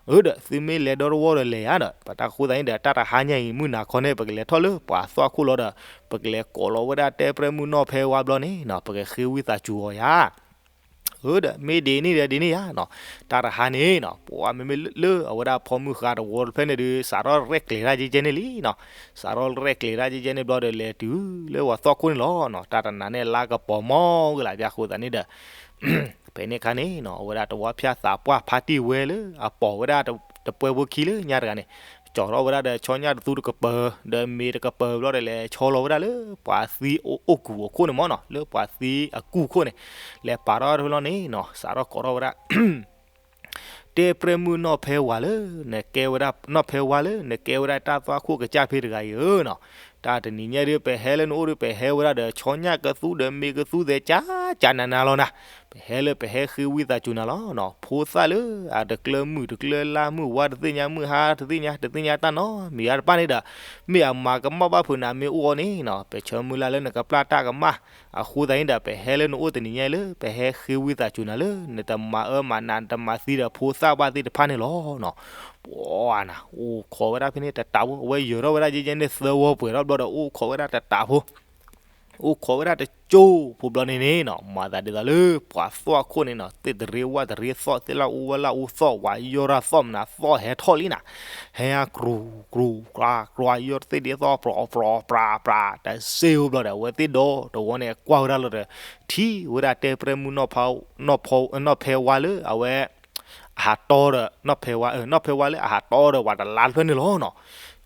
အၢ ဒီးသုမ့ၢ်လဲၤဒီတဝီဒီးလဲၤယၤဒီး ပတၢ်ဃိသတးန့ၣ်ဒီး တၢ်တဟါညါအံၤမုၢ်နၤခီန့ၣ် ပကလဲၤထီၣ်လၢပှၤသွၣ်ခိၣ်လီၤဒီး ပကလဲၤကိးလီၤဝဲဒၣ်တဲပရဲၣ်မုၣ်နီၢ်ဖဲဝါဘျီန့ၣ်နီၤ, ပကဃ့ဝံသးစူၤအီၤယၤ အၢ ဒီးမ့ၢ်ဒ်န့ၣ်ဒီးဒ်န့ၣ်ယၤနီၤ, တၢ်တဟါန့ၣ်နီၤ ပှၤမ့မ့ၢ်လၢအဝဲဒၣ်ဖီမုၢ်ဃါတဝီတဖျၢၣ်န့ၣ်ဒီး စးထီၣ်ရဲၣ်ကျဲၤတၢ်ကဲကဲန့ၣ်လံနီၤ, စးထီၣ်ရဲၣ်ကျဲၤတၢ်ကဲကဲန့ၣ်ဘျီဒီး လဲၤတုၤလၢပှၤသွၣ်ခိၣ်န့ၣ်လီၤနီၤ, တၢ်တနၤန့ၣ်လါကပီၤမီၢ်ဂ့ၤလၢပျၢ်ဃိသတးန့ၣ်ဒီး ဖဲန့ၣ်ခါန့ၣ်နီၤ အဝဲဒၣ်တဝီဖၠၣ်သးပှၢ်ဖါတံၢ်ဝဲလၢအပိာ်ဝဲဒၣ်တပှဲၤဖိခံလၢညါတဂၤန့ၣ် ကၠီထီၣ်ဝဲဒၣ်ဒီးဆီညၣ်တသူတကပၤ ဒီးမ့ၤတကပၤဘျီဒီး လဲၤဆီလီၤဝဲဒၣ်လၢပှၤသံအိၣ်ကူၣ်အခိၣ်န့ၣ်မီၢ်နီၤ, လၢပှၤသံအကူၣ်ခိၣ်န့ၣ် လဲၤပာ်ထီၣ်တဖဲလီၤန့ၣ်နီၤ, စးထီၣ်ကိးထီၣ်ဝဲဒၣ် တဲပရဲၣ်မုၣ်နီၢ်ဖဲဝါလၢ နကဲဝဲဒၣ် နီၢ်ဖဲဝါလၢ နကဲဝဲဒၣ်တၢ်သွၣ်ခိၣ်ကစၢ်ဖဲတဂၤအံၤဧၢနီၤ, တၢ်တနံၤညါဒီး ပဟဲလၢနအိၣ်ဒီး ပဟဲဝဲဒၣ်ဒီးဆီညၣ်ကသူဒီးမ့ၤကသူသဲး ကၢ်ကၢ်နးနးလီၤနၤ, ပဟဲလၢပဟဲဃ့ဝံသးစူၤနၤလီၤနီၤ, ဖိသၣ်လၢအတကျၢၢ်မုၣ်တကျၢၢ်လါ မုၢ်ဝါတသ့ၣ်ညါ မုၢ်ဟါတသ့ၣ်ညါ တသ့ၣ်ညါတၢ်နီတမံၤအါတပၣ်န့ၣ်ဒီး မ့ၢ်အမၤကမၣ်ဘၣ်ဖုးနၤမ့ၢ်အိၣ်အီၤန့ၣ်နီၤ, ပဆၢမုၢ်လၢ်လၢနကပျၢ်တၢ်ကမၣ်, အဃိသတးန့ၣ်ဒီး ပဟဲလၢနအိၣ်တနံၤညါအံၤလၢ ပဟဲဃ့ဝံသးစူၤနၤလၢ နတမၤအၢမၤနး နတမၤသံဒီးဖိသၣ်ဘၣ်သ့ၣ်တဖၣ်န့ၣ်လီၤနီၤ, ပှၤနၤ အိၣ်ခိးဝဲဒၣ်ဖဲန့ၣ်တတးဖိ အဝဲယၢၤထီၣ်ဝဲဒၣ်ယဲယဲန့ၣ်သၢဝီပှဲၤထီၣ်ဘျီဒီး အိၣ်ခိးဝဲဒၣ်တတးဖိ အိၣ်ခိးဝဲဒၣ်တကၠိဖိဘျီန့ၣ်န့ၣ်နီၤ, မၤသးဒ်သိးလၢပှၤသွၣ်ခိၣ်န့ၣ်နီၤ သ့ၣ်တရ့ဝၣ်တရ့သီၣ် သ့ၣ်လၣ်အူဝဲလၣ်အူသီၣ် ဝးယီၢ်တၢ်သီၣ်မနုၤသီၣ်ဟဲထီၣ်လံနၤ, ဟဲအကြူကြူကြူကြူ ယီၢ်တသ့ၣ်ဒ်သီၣ် ပြီပြီပြီပြီ တစ့ဧိၤဘျီဒီး အဝဲသ့ၣ်ဒီတဝီန့ၣ် ကွၢ်ဝဲဒၣ်လီၤဒီး ထံၣ်ဝဲဒၣ်တဲပရဲၣ်မုၣ်နီၢ်ဖဲ နီၢ်ဖဲဝါလၢအဝဲ အဟးတီဒီး နီၢ်ဖဲဝါ နီၢ်ဖဲဝါလၢအဟးတီဒီးပှၤတလါတဖျၢၣ်န့ၣ်လီၤနီၤ,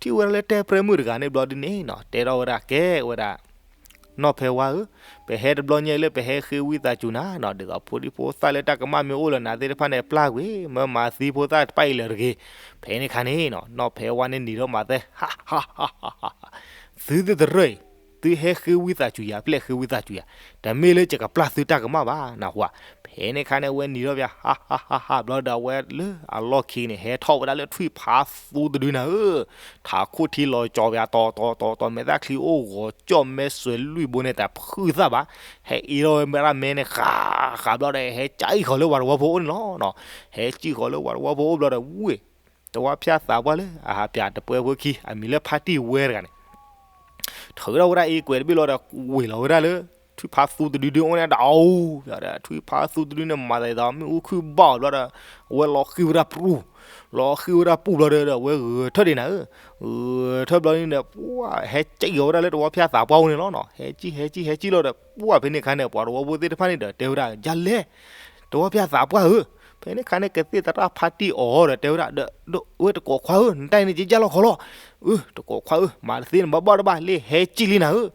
ထံၣ်ဝဲဒၣ်လၢတဲပရဲၣ်မုၣ်တဂၤန့ၣ်ဘျီဒ်န့ၣ်နီၤ တဲထီၣ်ဝဲဒၣ်ကဲဝဲဒၣ် နီၢ်ဖဲဝါဧၢ, ပဟဲတဘျီညါအံၤလၢပဟဲဃ့ဝံသးစူၤနၤနီၤ, ဒ်သိးဖိဒံဖိသၣ်လၢတၢ်ကမၣ်မ့ၢ်အိၣ်လၢနၤသ့ၣ်တဖၣ်န့ၣ် ပျၢ်ကွံာ် မၢမၤသံဖိသၣ်တဖၣ်အံၤလၢၤတဂ့ၤ. ဖဲန့ၣ်ခါန့ၣ်နီၤ နီၢ်ဖဲဝါန့ၣ်နံၤထီၣ်မၤသဲ သုသ့ၣ်တရၢၣ်အံၤ, သုဟဲဃ့ဝံသးစူၤယၤ ပျဲၢ်ဃ့ဝံသးစူၤယၤ, တမ့ၢ်လၢယကပျၢ်သုတၢ်ကမၣ်ဘၣ် နၢ်ဟူဧါ. ဖဲန့ၣ်ခါန့ၣ် အဝဲနံၤထီၣ်ပၠး ဟးဟးဟးဟး ဘျီဒီး အဝဲလၢအလီၢ်ခံန့ၣ် ဟဲထီၣ်ဝဲဒၣ်လၢထွံၣ်ဖးသူတဒုနၤဧၢ, ထးခိၣ်ထံလီၤကၠီၤပၠး တီၤတီၤတီၤတီၤ မဲာ်သၣ်ချံအိၣ်ဂီၤကၠီၣ် မဲာ်စွဲးလွံၢ်ဘိန့ၣ် တဖုသၣ်ဘၣ်, ဟဲအ့ၣ်ထီၣ်ဝဲဒၣ်မဲန့ၣ် ဃးဃး ဘျီဒီး ဟဲကၠံၣ်ဃီၤလၢပှၤတဝီဖိအိၣ်န့ၣ်လီၤ. ဟဲကၠံၣ်ဃီၤလၢပှၤတဝီဖိအိၣ်ဘျီဒီး ဝ့ၢ် တဝီဖၠၣ်သးပှၢ်လၢ အဟးပၠးတပှဲၤဖိခံ အမံၤလၢဖါတံၢ်ဝဲတဂၤန့ၣ် ထုးထီၣ်ဝဲဒၣ်အ့ၣ်ကွဲးတဘ့ၣ်လီၤဒီး ဝ့ၤလီၤဝဲဒၣ်လၢ ထွံၣ်ဖးသူတဒုဒုအိၣ်န့ၣ်ဒီး အူ ထွံၣ်ဖးသူတဒုန့ၣ် မၤသးဒ်သိး မ့ၣ်အူခုၣ်ဘၣ်အီၤဘျီဒီး အဝဲလီၤဃံၤဝဲဒၣ်ပူၤ, လီၤဃံၤဝဲဒၣ်ပူၤဘျီဒီး အဝဲဂဲၤထၢၣ်ဒံးနၤဧၢ, ဂဲၤထၢၣ်ဘျီန့ၣ်ဒီး ပှၤဟဲကၠံၣ်ဃီၤဝဲဒၣ်လၢတဝီဖၠၣ်သးပှၢ်အိၣ်န့ၣ်လီၤနီၤ. ဟဲကၠံၣ် ဟဲကၠံၣ် ဟဲကၠံၣ်လီၤဒီး ပှၤဖဲန့ၣ်ခါန့ၣ် ပှၤတဝီဖိသ့ၣ်တဖၣ်န့ၣ်ဒီး တဲဝဲဒၣ် ယၤလဲၣ် တဝီဖၠၣ်သးပှၢ်ဧၢ, ဖဲန့ၣ်ခါန့ၣ် ကသ့ၣ်သရၣ်ဖါတံၢ်အီၤဒီး တဲဝဲဒၣ်ဒီး ဝဲတကိးခွါဧၢ, နတၢ်အံၤန့ၣ် ကကၢ်လီၤခီလီၤ, အၢ တကိးခွါဧၢ, မၤတသ့နဘၣ်ဘၣ်တဘၣ် လၢဟဲကၠံၣ်လံနၤဧၢ.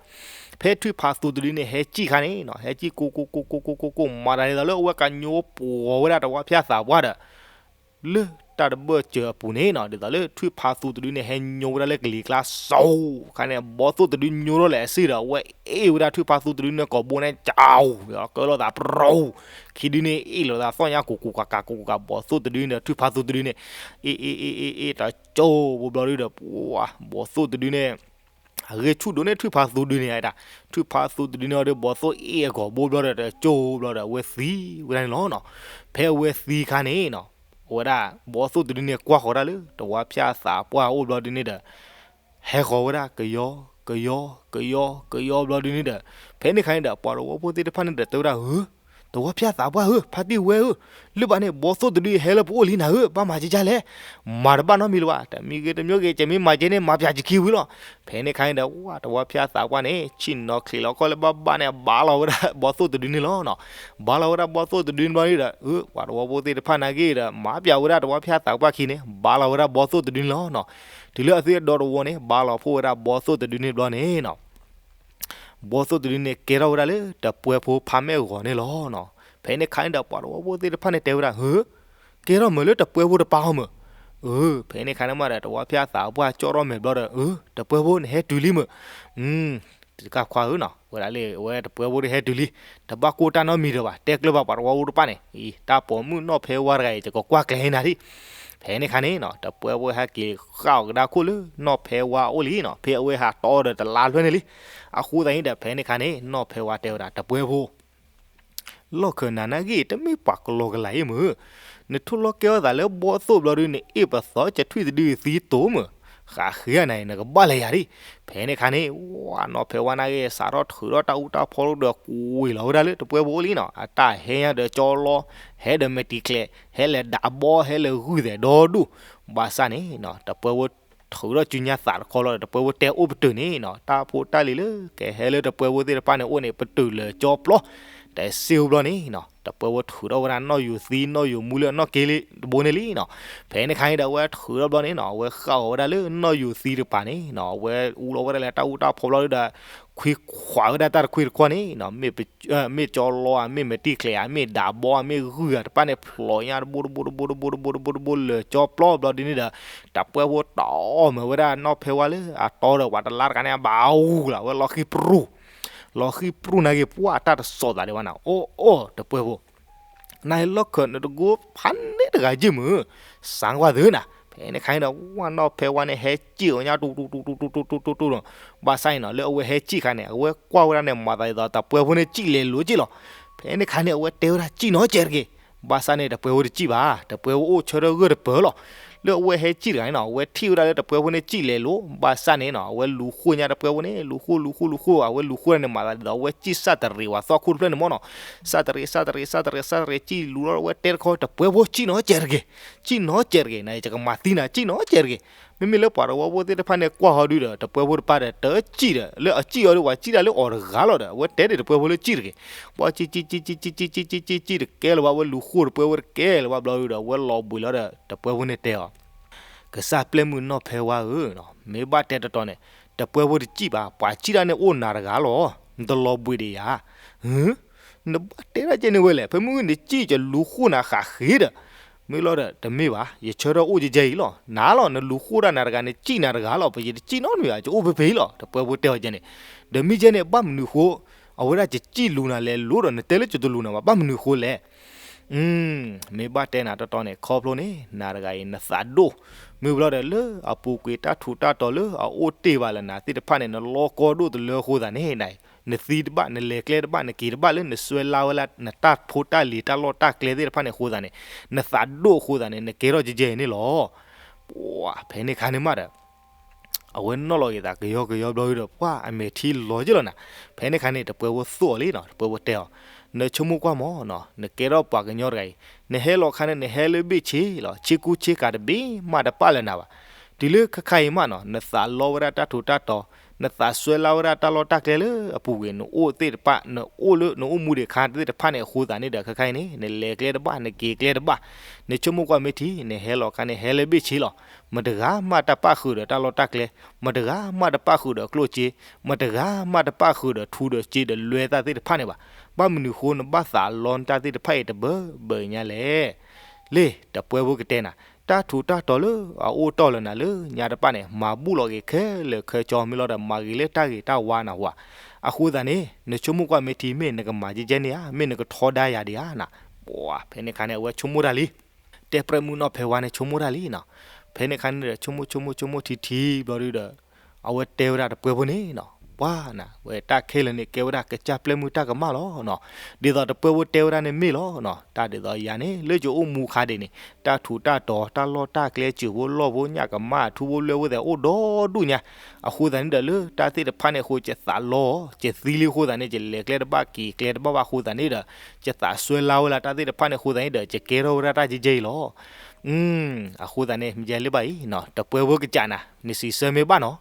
ဖဲထွံၣ်ဖးသူတဒုန့ၣ် ဟဲကၠံၣ်ခါန့ၣ်နီၤ ဟဲကၠံၣ်ကိၢ်ကိၢ်ကိၢ်ကိၢ်ကိၢ်ကိၢ်ကိၢ် မၤတၢ်ဒ်သိးလၢအဝဲကညိပှီၤဝဲဒၣ် တဝီဖၠၣ်သးပှၢ်ဒီး လၢတၢ်တဘၢၣ်စၢၤအပူၤန့ၣ်နီၤ ဒ်သိးလၢထွံၣ်ဖးသူတဒုန့ၣ် ဟဲညိဝဲဒၣ်လၢကလံၤကျါစိၤခါန့ၣ် ဘီသိၣ်တဒုညိထီၣ်လဲၣ်အစ့ၢ်ဒီး အဝဲအ့ၣ်ဝဲဒၣ်ထွံၣ်ဖးသူတဒုန့ၣ် ကိာ်ဘိန့ၣ် ကၠီ ကၢလိာ်သးပရိၤ, ခံဒုန့ၣ် အ့ၣ်လိာ်သးသီၣ်ညါ ကူးကူးကးကး ကူးကူးကး ဘီသိၣ်တဒုန့ၣ် ထွံၣ်ဖးသူတဒုန့ၣ် အ့ၣ်အ့ၣ်အ့ၣ်အ့ၣ်အ့ၣ် တကၠိဖိဘျီဒုဒီး ပှၤ ဘီသိၣ်တဒုန့ၣ် အဂ့ၢ်ဆူၣ်ဒိၣ်န့ၢ်ထွံၣ်ဖးသူတဒုန့ၣ်ဒၣ်, ထွံၣ်ဖးသူတဒုန့ၣ်အီၤဒီး ဘီသိၣ်အ့ၣ်အကိာ်ဘိဘျီဒီး တကၠိဘျီဒီး အဝဲသံဝဲဒၣ်န့ၣ်လီၤနီၤ. ဖဲအဝဲသံခါန့ၣ်နီၤ အဝဲဒၣ် ဘီသိၣ်တဒုန့ၣ် ကွၢ်ဃီၤဒၣ်လၢ တဝီဖၠၣ်သးပှၢ်အိၣ်ဘျီဒုန့ၣ်ဒီး ဟဲဃီၤဝဲဒၣ် ကယီ ကယီ ကယီ ကယီဘျီဒုန့ၣ်ဒီး ဖဲန့ၣ်ခါန့ၣ်ဒီး ပှၤတဝီဖိသ့ၣ်တဖၣ်န့ၣ်ဒီး တဲဝဲဒၣ်ဧၢ တဝီဖၠၣ်သးပှၢ်ဧၢ ဖါတံၢ်ဝဲဧၢ, လၢဘၣ်န့ၣ် ဘီသိၣ်တဒုဟဲလၢပအိၣ်လံနၤဧၢ, ဘၣ်မၤကကၢ်လဲၣ်, မၤတဘၣ်နီတမံၤလၢၤဘၣ်, တမံၤဂ့ၤတမံၤဂ့ၤ ကမ့ၢ်မၤကဲန့ၣ် မၤပၠးကခံဝံၤလီၤ. ဖဲန့ၣ်ခါန့ၣ်ဒီး ဝဲ တဝီဖၠၣ်သးပှၢ်န့ၣ် ဆ့ၣ်နီၤချံးလီၤကီၢ်လၢဘၣ်ဘၣ်န့ၣ် ဘါလီၤဝဲဒၣ်ဘီသိၣ်တဒုန့ၣ်လီၤနီၤ. ဘါလီၤဝဲဒၣ်ဘီသိၣ်တဒုန့ၣ်ဘျီန့ၣ်ဒီး အၢ ပှၤတဝီဖိသ့ၣ်တဖၣ်နာ်က့ဒီး မၤပၠးဝဲဒၣ်တဝီဖၠၣ်သးပှၢ်ခံန့ၣ် ဘါလီၤဝဲဒၣ်ဘီသိၣ်တဒုန့ၣ်လီၤနီၤ. တုၤလၢအသုဒီတဝီန့ၣ် ဘါလီၤဖှိၣ်ဝဲဒၣ်ဘီသိၣ်တဒုန့ၣ်ဘျီန့ၣ်နီၤ ဘီသိၣ်တဒုန့ၣ် ကဲထီၣ်ဝဲဒၣ်လၢတပှဲၤဖိဖါမဲာ်ဂီၤန့ၣ်လီၤနီၤ. ဖဲန့ၣ်ခါန့ၣ်ဒီး ပှၤတဝီဖိသ့ၣ်တဖၣ်န့ၣ် တဲဝဲဒၣ် ဧၢ, ကဲထီၣ်မုာ်လၢတပှဲၤဖိတပၢ်အီၤမုာ်. အၢ ဖဲန့ၣ်ခါန့ၣ်မးဒီး တဝီဖၠၣ်သးပှၢ်ကၠီၣ်ထီၣ်မဲာ်ဘျီဒီး အၢ တပှဲၤဖိန့ၣ်ဟဲတုၤလံမုာ်. တကးခွါဧၢနီၤ, ဝဲဒၣ်လၢအဝဲတပှဲၤဖိတဟဲတုၤလံ, တဘၣ်ကိၢ်တၢ်နီတမံၤဒီးဘၣ်, တဲကျၢၤဘၣ်ပှၤတဝီဖိတဖၣ်န့ၣ်, အံၤ တၢ်ပိာ်မုၣ်နီၢ်ဖဲဝါတဂၤအံၤ ယကကွၢ်ကျဲၤဟ့နၤဒံး. ဖဲန့ၣ်ခါန့ၣ်နီၤ တပှဲၤဖိဟဲက့ၤဃၣ်အီၤကဒါခိၣ်လၢနီၢ်ဖဲဝါအအိၣ်လံနီၤ, ဖဲအဝဲဟးတီဒီးတလါလွဲၢ်န့ၣ်လံ. အဃိသတးန့ၣ်ဒီး ဖဲန့ၣ်ခါန့ၣ် နီၢ်ဖဲဝါတဲဝဲဒၣ် တပှဲၤဖိ လီၢ်ခၢၣ်နၤနၢ်ဂ့ၢ် တမ့ၢ်ပှၤကလီကလၤအံၤမုၢ်, နထိၣ်လီၤကဲထီၣ်သးလၢဘီသိၣ်ဘျီဒု နအ့ၣ်ပသီကထွံၣ်တဒုသံတိၤမုၢ်, ဃးဃ့နၤအံၤ နကဘၣ်လဲၤယၤဒံး. ဖဲန့ၣ်ခါန့ၣ် ဝဲနီၢ်ဖဲဝါနၢ်ဂ့ၢ် စးထီၣ်ထုးထီၣ်တၢ်အူတၢ်ဖီလိဒီး ကွံာ်လီၤဝဲဒၣ်လၢတပှဲၤဖိအအိၣ်လံနီၤ, အတၢ်ဟဲညါဒီးကၠီလီ, ဟဲဒီးမဲာ်တံၤကျဲၤ, ဟဲလဲၤဒးဘီ ဟဲလဲၤဂုၢ်သဲးဒီဒူၣ်, ဘၣ်ဆၣ်န့ၣ်နီၤ တပှဲၤဖိ ထုးထီၣ်စုညါသးတခီလီၤဒီး တပှဲၤဖိတဲအိၣ်ပတုာ်န့ၣ်နီၤ, တၢ်ဖိတၢ်လံၤလၢကဟဲလၢတပှဲၤဖိသ့ၣ်တဖၣ်န့ၣ် အိၣ်န့ၣ် ပတုာ်လၢကၠီပျီ, တစ့အိၣ်ဘျီန့ၣ်နီၤ တပှဲၤဖိထုးထီၣ်ဝဲဒၣ်နီၢ်ယိၤသံ နီၢ်ယိၤမူလၢအနီၢ်က့လံတဘိန့ၣ်လံနီၤ. ဖဲန့ၣ်ခါန့ၣ်ဒီး အဝဲထုးထီၣ်ဘျီန့ၣ်နီၤ အဝဲဃၣ်အီၤဝဲဒၣ်လၢနီၢ်ယိၤသံတပၤန့ၣ်နီၤ, အဝဲအူလီၤဝဲဒၣ်လၢတၢ်အူတၢ်ဖီဘျီဒုဒီး ခွံခွးဝဲဒၣ်တၢ်တခွံတခွီန့ၣ်နီၤ, မ့ၢ် မ့ၢ်ကၠီလီဧါ မ့ၢ်မဲာ်တံၤကျဲၤဧါ မ့ၢ်ဒးဘီဧါ မ့ၢ်ဂုၢ်ဧါ တဖၣ်န့ၣ် ဖျိးညါတဘိတဘိတဘိတဘိတဘိတဘိတဘိလၢကၠီပျီဘျီဒုန့ၣ်ဒီး တပှဲၤဖိတီၢ်မၤဝဲဒၣ်နီၢ်ဖဲဝါလၢအတီဒီးပှၤတလါတဂၤန့ၣ် အဘၣ်အူလီၤ အဝဲလီၤဃံပြူၢ်, လီၤဃံပြူၢ်နၢ်ဂ့ၢ် ပှၢ်တၢ်တစီၣ်သးဒံးဘၣ်နီၤ, အိၣ်အိၣ်တပှဲၤဖိ နလီၢ်ခၢၣ်နတကိဖးန့ၣ်တဂၤယ့ၢ်မုၢ်, စးကွၢ်သုနၤ. ဖဲန့ၣ်ခါန့ၣ်ဒီး ဝဲနီၢ်ဖဲဝါန့ၣ် ဟဲစံၣ်အီၤညါ တူတူတူတူတူတူတူတူတူနီၤ, ဘၣ်ဆၣ်န့ၣ်နီၤ လၢအဝဲဟဲစံၣ်ခါန့ၣ် အဝဲကွၢ်ဝဲဒၣ်န့ၣ် မၤသးဒ်သိး တပှဲၤဖိန့ၣ်စံၣ်လဲၤလိၤက့ၢ်လီၤ. ဖဲန့ၣ်ခါန့ၣ် အဝဲတဲဝဲဒၣ် စံၣ်နီၤကဲတဂ့ၤ, ဘၣ်ဆၣ်န့ၣ် တပှဲၤဖိတစံၣ်ဘၣ်, တပှဲၤဖိအိၣ်ဆၢထၢၣ်ဂၢၢ်တပၢၢ်လီၤ. လၢအဝဲဟဲစံၣ်တဂၤန့ၣ်နီၤ အဝဲထံၣ်ဝဲဒၣ်လၢတပှဲၤဖိန့ၣ်စံၣ်လဲၤလိၤ, ဘၣ်ဆၣ်န့ၣ်နီၤ အဝဲလူၤဃိညါတပှဲၤဖိန့ၣ် လူၤဃိလူၤဃိလူၤဃိ အဝဲလူၤဃိန့ၣ် မၤသးဒ်သိး အဝဲစံၣ်စၢ်တရံးဝဲသီခိၣ်တဖျၢၣ်န့ၣ်မ့ၢ်နီၤ, စၢ်တရံး စၢ်တရံး စၢ်တရံး စၢ်တရံး စံၣ်လူၤလီၤ အဝဲတဲတခီ တပှဲၤဖိစံၣ်နီၤကဲတဂ့ၤ, စံၣ်နီၤကဲတဂ့ၤ နယကမၤသံနၤ စံၣ်နီၤကဲတဂ့ၤ. မ့မ့ၢ်လၢပှၤတဝီဖိသ့ၣ်တဖၣ်န့ၣ် ကွၢ်ဟီဒုဒီး တပှဲၤဖိတပၤဒီး တစံၣ်ဒီး လၢအစံၣ်အီၤဒီး ပှၤစံၣ်တၢ်လၢအီၤတဂၤလီၤဒီး အဝဲတဲဒၣ်တပှဲၤဖိလၢစံၣ်တဂ့ၤ, ပှၤစံၣ်စံၣ်စံၣ်စံၣ်စံၣ်စံၣ်စံၣ်စံၣ်စံၣ်တကဲလၢၤဘၣ် အဝဲလူၤဃိတပှဲၤဖိတကဲလၢၤဘၣ်ဘျီဒုဒီး အဝဲလီၤဘှံးလီၤဒီး တပှဲၤဖိန့ၣ်တဲအီၤ ကစၢ်ပျဲၢ်မုၣ်နီၢ်ဖဲဝါဧၢ, မ့ၢ်ဘၣ်တဲတတီၤန့ၣ် တပှဲၤဖိတစံၣ်ဘၣ်, ပှၤစံၣ်တၢ်န့ၣ်အိၣ်နၤတဂၤလီၤ, နတလီၤဘှံးဒံးယၤ, နဘၣ်တဲဒၣ်ကဲန့ၣ်ဝဲလဲၣ်, ဖဲမုၢ်ဂံၢ်နစံၣ် ယလူၤဃိနၤဃးဃ့ဒီး, မ့ၢ်လီၤဒီး တမ့ၢ်ဘၣ်, ယဆၢထၢၣ်အိၣ်ကဲကဲအံၤလီၤ, နၤလီၤ နလူၤဃိဒၣ်နၤတဂၤန့ၣ် စံၣ်နၤတဂၤလီၤ, ပယတစံၣ်နီတမံၤဘၣ်, ယအိၣ်ဖဲဖဲအံၤလီၤ, တပှဲၤဖိတဲအီၤကဲန့ၣ်, ဒီးမ့ၢ်ကဲန့ၣ် ဘၣ်မနုၤဃိ, အဝဲဒၣ်ယစံၣ်လူၤနၤလဲၤလိၤဒီး နတဲလၢယတလူၤနၤဘၣ် ဘၣ်မနုၤဃိလဲၣ် မ့ၢ်ဘၣ်တဲနၤတတီၤန့ၣ် ခီဖျိန့ၣ် နၤတဂၤအံၤ နသးဒိၣ်, မ့ၢ်ဘျီဒီးလၢအပူၤကွံာ်တၢ်ထူးတၢ်တီၤလၢအအိၣ်တ့ၢ်ဘၣ်လၢနၤသ့ၣ်တဖၣ်န့ၣ် နလီၤကီဒိၣ်တလၢအဃိသတးန့ၣ်, နသံတဘၣ် နလဲၤကျဲတဘၣ် နက့ၤတဘၣ်လၢနစွဲလါဝဲလၢ နတၢ်ဖိတၢ်လံၤတၢ်လီၢ်တၢ်ကျဲသ့ၣ်တဖၣ်န့ၣ်အဃိသတးန့ၣ်, နသးဒိၣ်အဃိသတးန့ၣ် နကဲထီၣ်ကဲကဲအံၤန့ၣ်လီၤ. ပှၤဖဲန့ၣ်ခါန့ၣ်မးဒီး အဝဲနီၣ်လီၤက့ၤသးကယီကယီဘျီဒုဒီး ပှၤအမဲာ်ထံလီၤယ့ၢ်လီၤနၤ, ဖဲန့ၣ်ခါန့ၣ် တပှဲၤဖိသိၣ်အီၤလံနီၤ, တပှဲၤဖိတဲအီၤ, နဆိကမိၣ်ကွၢ်မးနီၤ, နကဲထီၣ်ပှၤကညီတဂၤအံၤ, နဟဲလီၤခါန့ၣ် နဟဲလၢဘ့ၣ်ဆ့လီၤ, ဆ့ကူဆ့ကၤတဘ့ၣ်မးတပၣ်လၢနၤဘၣ်. တုၤလၢခဲခါအံၤမးနီၤ နသးလီဝဲဒၣ်တၢ်ထူးတၢ်တီၤ, နသးစွဲလါဝဲဒၣ်တၢ်လီၢ်တၢ်ကျဲလၢအပူၤကွံာ် နအိၣ်သ့ၣ်တဖၣ် နအိၣ်လၢနအိၣ်မူဒံးခါသ့ၣ်တဖၣ်န့ၣ်အဃိသတးန့ၣ်ဒီး ခဲခါအံၤန့ၣ် နလဲၤကျဲတဘၣ် နက့ၤကျဲတဘၣ်, နဆိကမိၣ်ကွၢ်မ့ၢ်ထံ နဟဲလီၤခါန့ၣ် ဟဲလၢဘ့ၣ်ဆ့လီၤ. မတဂၤမးတပၣ်ဃုာ်ဒီးတၢ်လီၢ်တၢ်ကျဲ, မတဂၤမးတပၣ်ဃုာ်ဒီးကျိၣ်စ့, မတဂၤမးတပၣ်ဃုာ်ဒီးထူဒီးစ့ဒီးလွဲသၣ်သ့ၣ်တဖၣ်န့ၣ်ဘၣ်. ဘၣ်မနုၤဃိနဘၣ်သးလီနတၢ်သ့ၣ်တဖၣ်အံၤတဘၢဘၢညါလဲၣ်. လ့ၢ် တပှဲၤဖိကတဲနၤ, တၢ်ထူးတၢ်တီၤလၢအအိၣ်တီၢ်လၢနၤလၢညါတပၣ်န့ၣ် မၤဘူၣ်လီၤက့ၤခဲလၢာ်ခဲဆ့မ့ၢ်လီၤဒီး မၤဂ့ၤလၢတၢ်ဂ့ၤတၢ်ဝါနၤဝဲ. အဃိသတးန့ၣ် နဆိကမိၣ်ကွၢ်မ့ၢ်ထံ မ့ၢ်နကမၤကဲကဲန့ၣ်ဧါ, မ့ၢ်နကထီဒါယၤဒံးဧါနၤ. ပှၤဖဲန့ၣ်ခါန့ၣ် အဝဲဆိကမိၣ်တၢ်လံ တဲပှဲၤမုၣ်နီၢ်ဖဲဝါန့ၣ် ဆိကမိၣ်တၢ်လံနီၤ. ဖဲန့ၣ်ခါန့ၣ်ဒီး ဆိကမိၣ်ဆိကမိၣ်ဆိကမိၣ်ထံထံဘျီဒုဒီး အဝဲတဲဝဲဒၣ်တပှဲၤဖိန့ၣ်နီၤ, ပှၤနၤ ဝဲတၢ်ခဲလၢာ်န့ၣ် ကဲဝဲဒၣ်ကစၢ်ပျဲၢ်မုၣ်တၢ်ကမၣ်လီၤနီၤ. ဒ်သိးတပှဲၤဖိတဲဝဲဒၣ်န့ၣ်မ့ၢ်လီၤနီၤ. တၢ်ဒ်သိးယၤန့ၣ် လၢယအိၣ်မူခါဒံးန့ၣ် တၢ်ထူးတၢ်တီၤ တၢ်လီၢ်တၢ်ကျဲ စၢၤဖိလီၢ်ဖိ ညၣ်ကမၣ်ထူဖိလွဲဖိသ့ၣ် အိၣ်ဒီဒူၣ်ညါ. အဃိသတးန့ၣ်ဒီး လၢတၢ်သ့ၣ်တဖၣ်န့ၣ်အဃိ ယသးလီအီၤ ယသံလံအဃိသတးန့ၣ် ယလဲၤကျဲတဘၣ်က့ၤကျဲတဘၣ်ဘၣ်အဃိသတးန့ၣ်ဒီး ယသးစွဲလါဝဲလၢတၢ်သ့ၣ်တဖၣ်န့ၣ်အဃိသတးန့ၣ်ဒီး ယကဲထီၣ်ဝဲဒၣ်တၢ်ယဲၢ်ယဲၢ်အံၤလီၤ. အဃိသတးန့ၣ် မ့ၢ်ယဲၢ်လၢၤဘၣ်အံၤနီၤ, တပှဲၤဖိကစးနၤ, နစံးဆၢမ့ၢ်ဘၣ်နီၤ.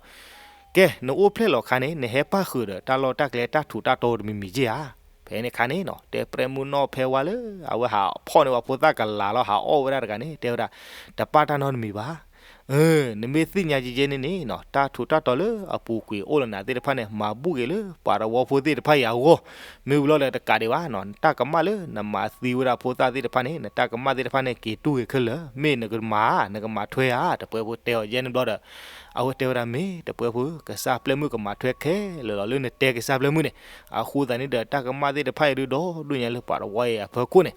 ကဲ နအိၣ်ဖျဲၣ်လီၤခါန့ၣ် နဟဲပၣ်ဃုာ်ဒီးတၢ်လီၢ်တၢ်ကျဲတၢ်ထူးတၢ်တီၤတမံၤမံၤယဲၢ်ဧါ. ဖဲန့ၣ်ခါန့ၣ်နီၤ တဲပှဲၤမုၣ်နီၢ်ဖဲဝါလၢ အဝဲဟးဖီၣ်န့ၢ်ဝဲဖိသၣ်ကလၤလီၤ ဟးအီၣ်ဝဲဒၣ်တဂၤန့ၣ် တဲဝဲဒၣ် တပၣ်တၢ်နီတမံၤဘၣ်. အၢ နမ့ၢ်သ့ၣ်ညါကဲကဲန့ၣ်န့ၣ်နီၤ တၢ်ထူးတၢ်တီၤလၢအပူၤကွံာ်အိၣ်လၢနၤသ့ၣ်တဖၣ်န့ၣ် မၤဘူၣ်က့ၤလၢပှၤတဝီဖိသ့ၣ်တဖၣ်အံၤအဂီၢ်. မ့ၢ်ဝံၤလီၤဒီးတကးဒံးဘၣ်နီၤ နတၢ်ကမၣ်လၢနမၤသံဝဲဒၣ်ဖိသၣ်သ့ၣ်တဖၣ်န့ၣ် နတၢ်ကမၣ်သ့ၣ်တဖၣ်န့ၣ် က့ၤတူၢ်ဂ့ၤခဲလၢာ် မ့ၢ်နကမၤ နကမၤထွဲဧါ တပှဲဖိတဲအီၤယဲန့ၣ်ဘျီဒီး အဝဲတဲဝဲဒၣ်မ့ၢ်တပှဲဖိ ကစၢ်ပျဲၢ်မုၣ်ကမၤထွဲခဲလၢာ်လီၤ လၢနတဲကစၢ်ပျဲၢ်မုၣ်န့ၣ်. အဃိသတးန့ၣ်ဒီး တၢ်ကမၣ်သ့ၣ်တဖၣ်အံၤဒုးဒီဒူၣ်ညါလၢပှၤတဝီအံၤအဖီခိၣ်န့ၣ်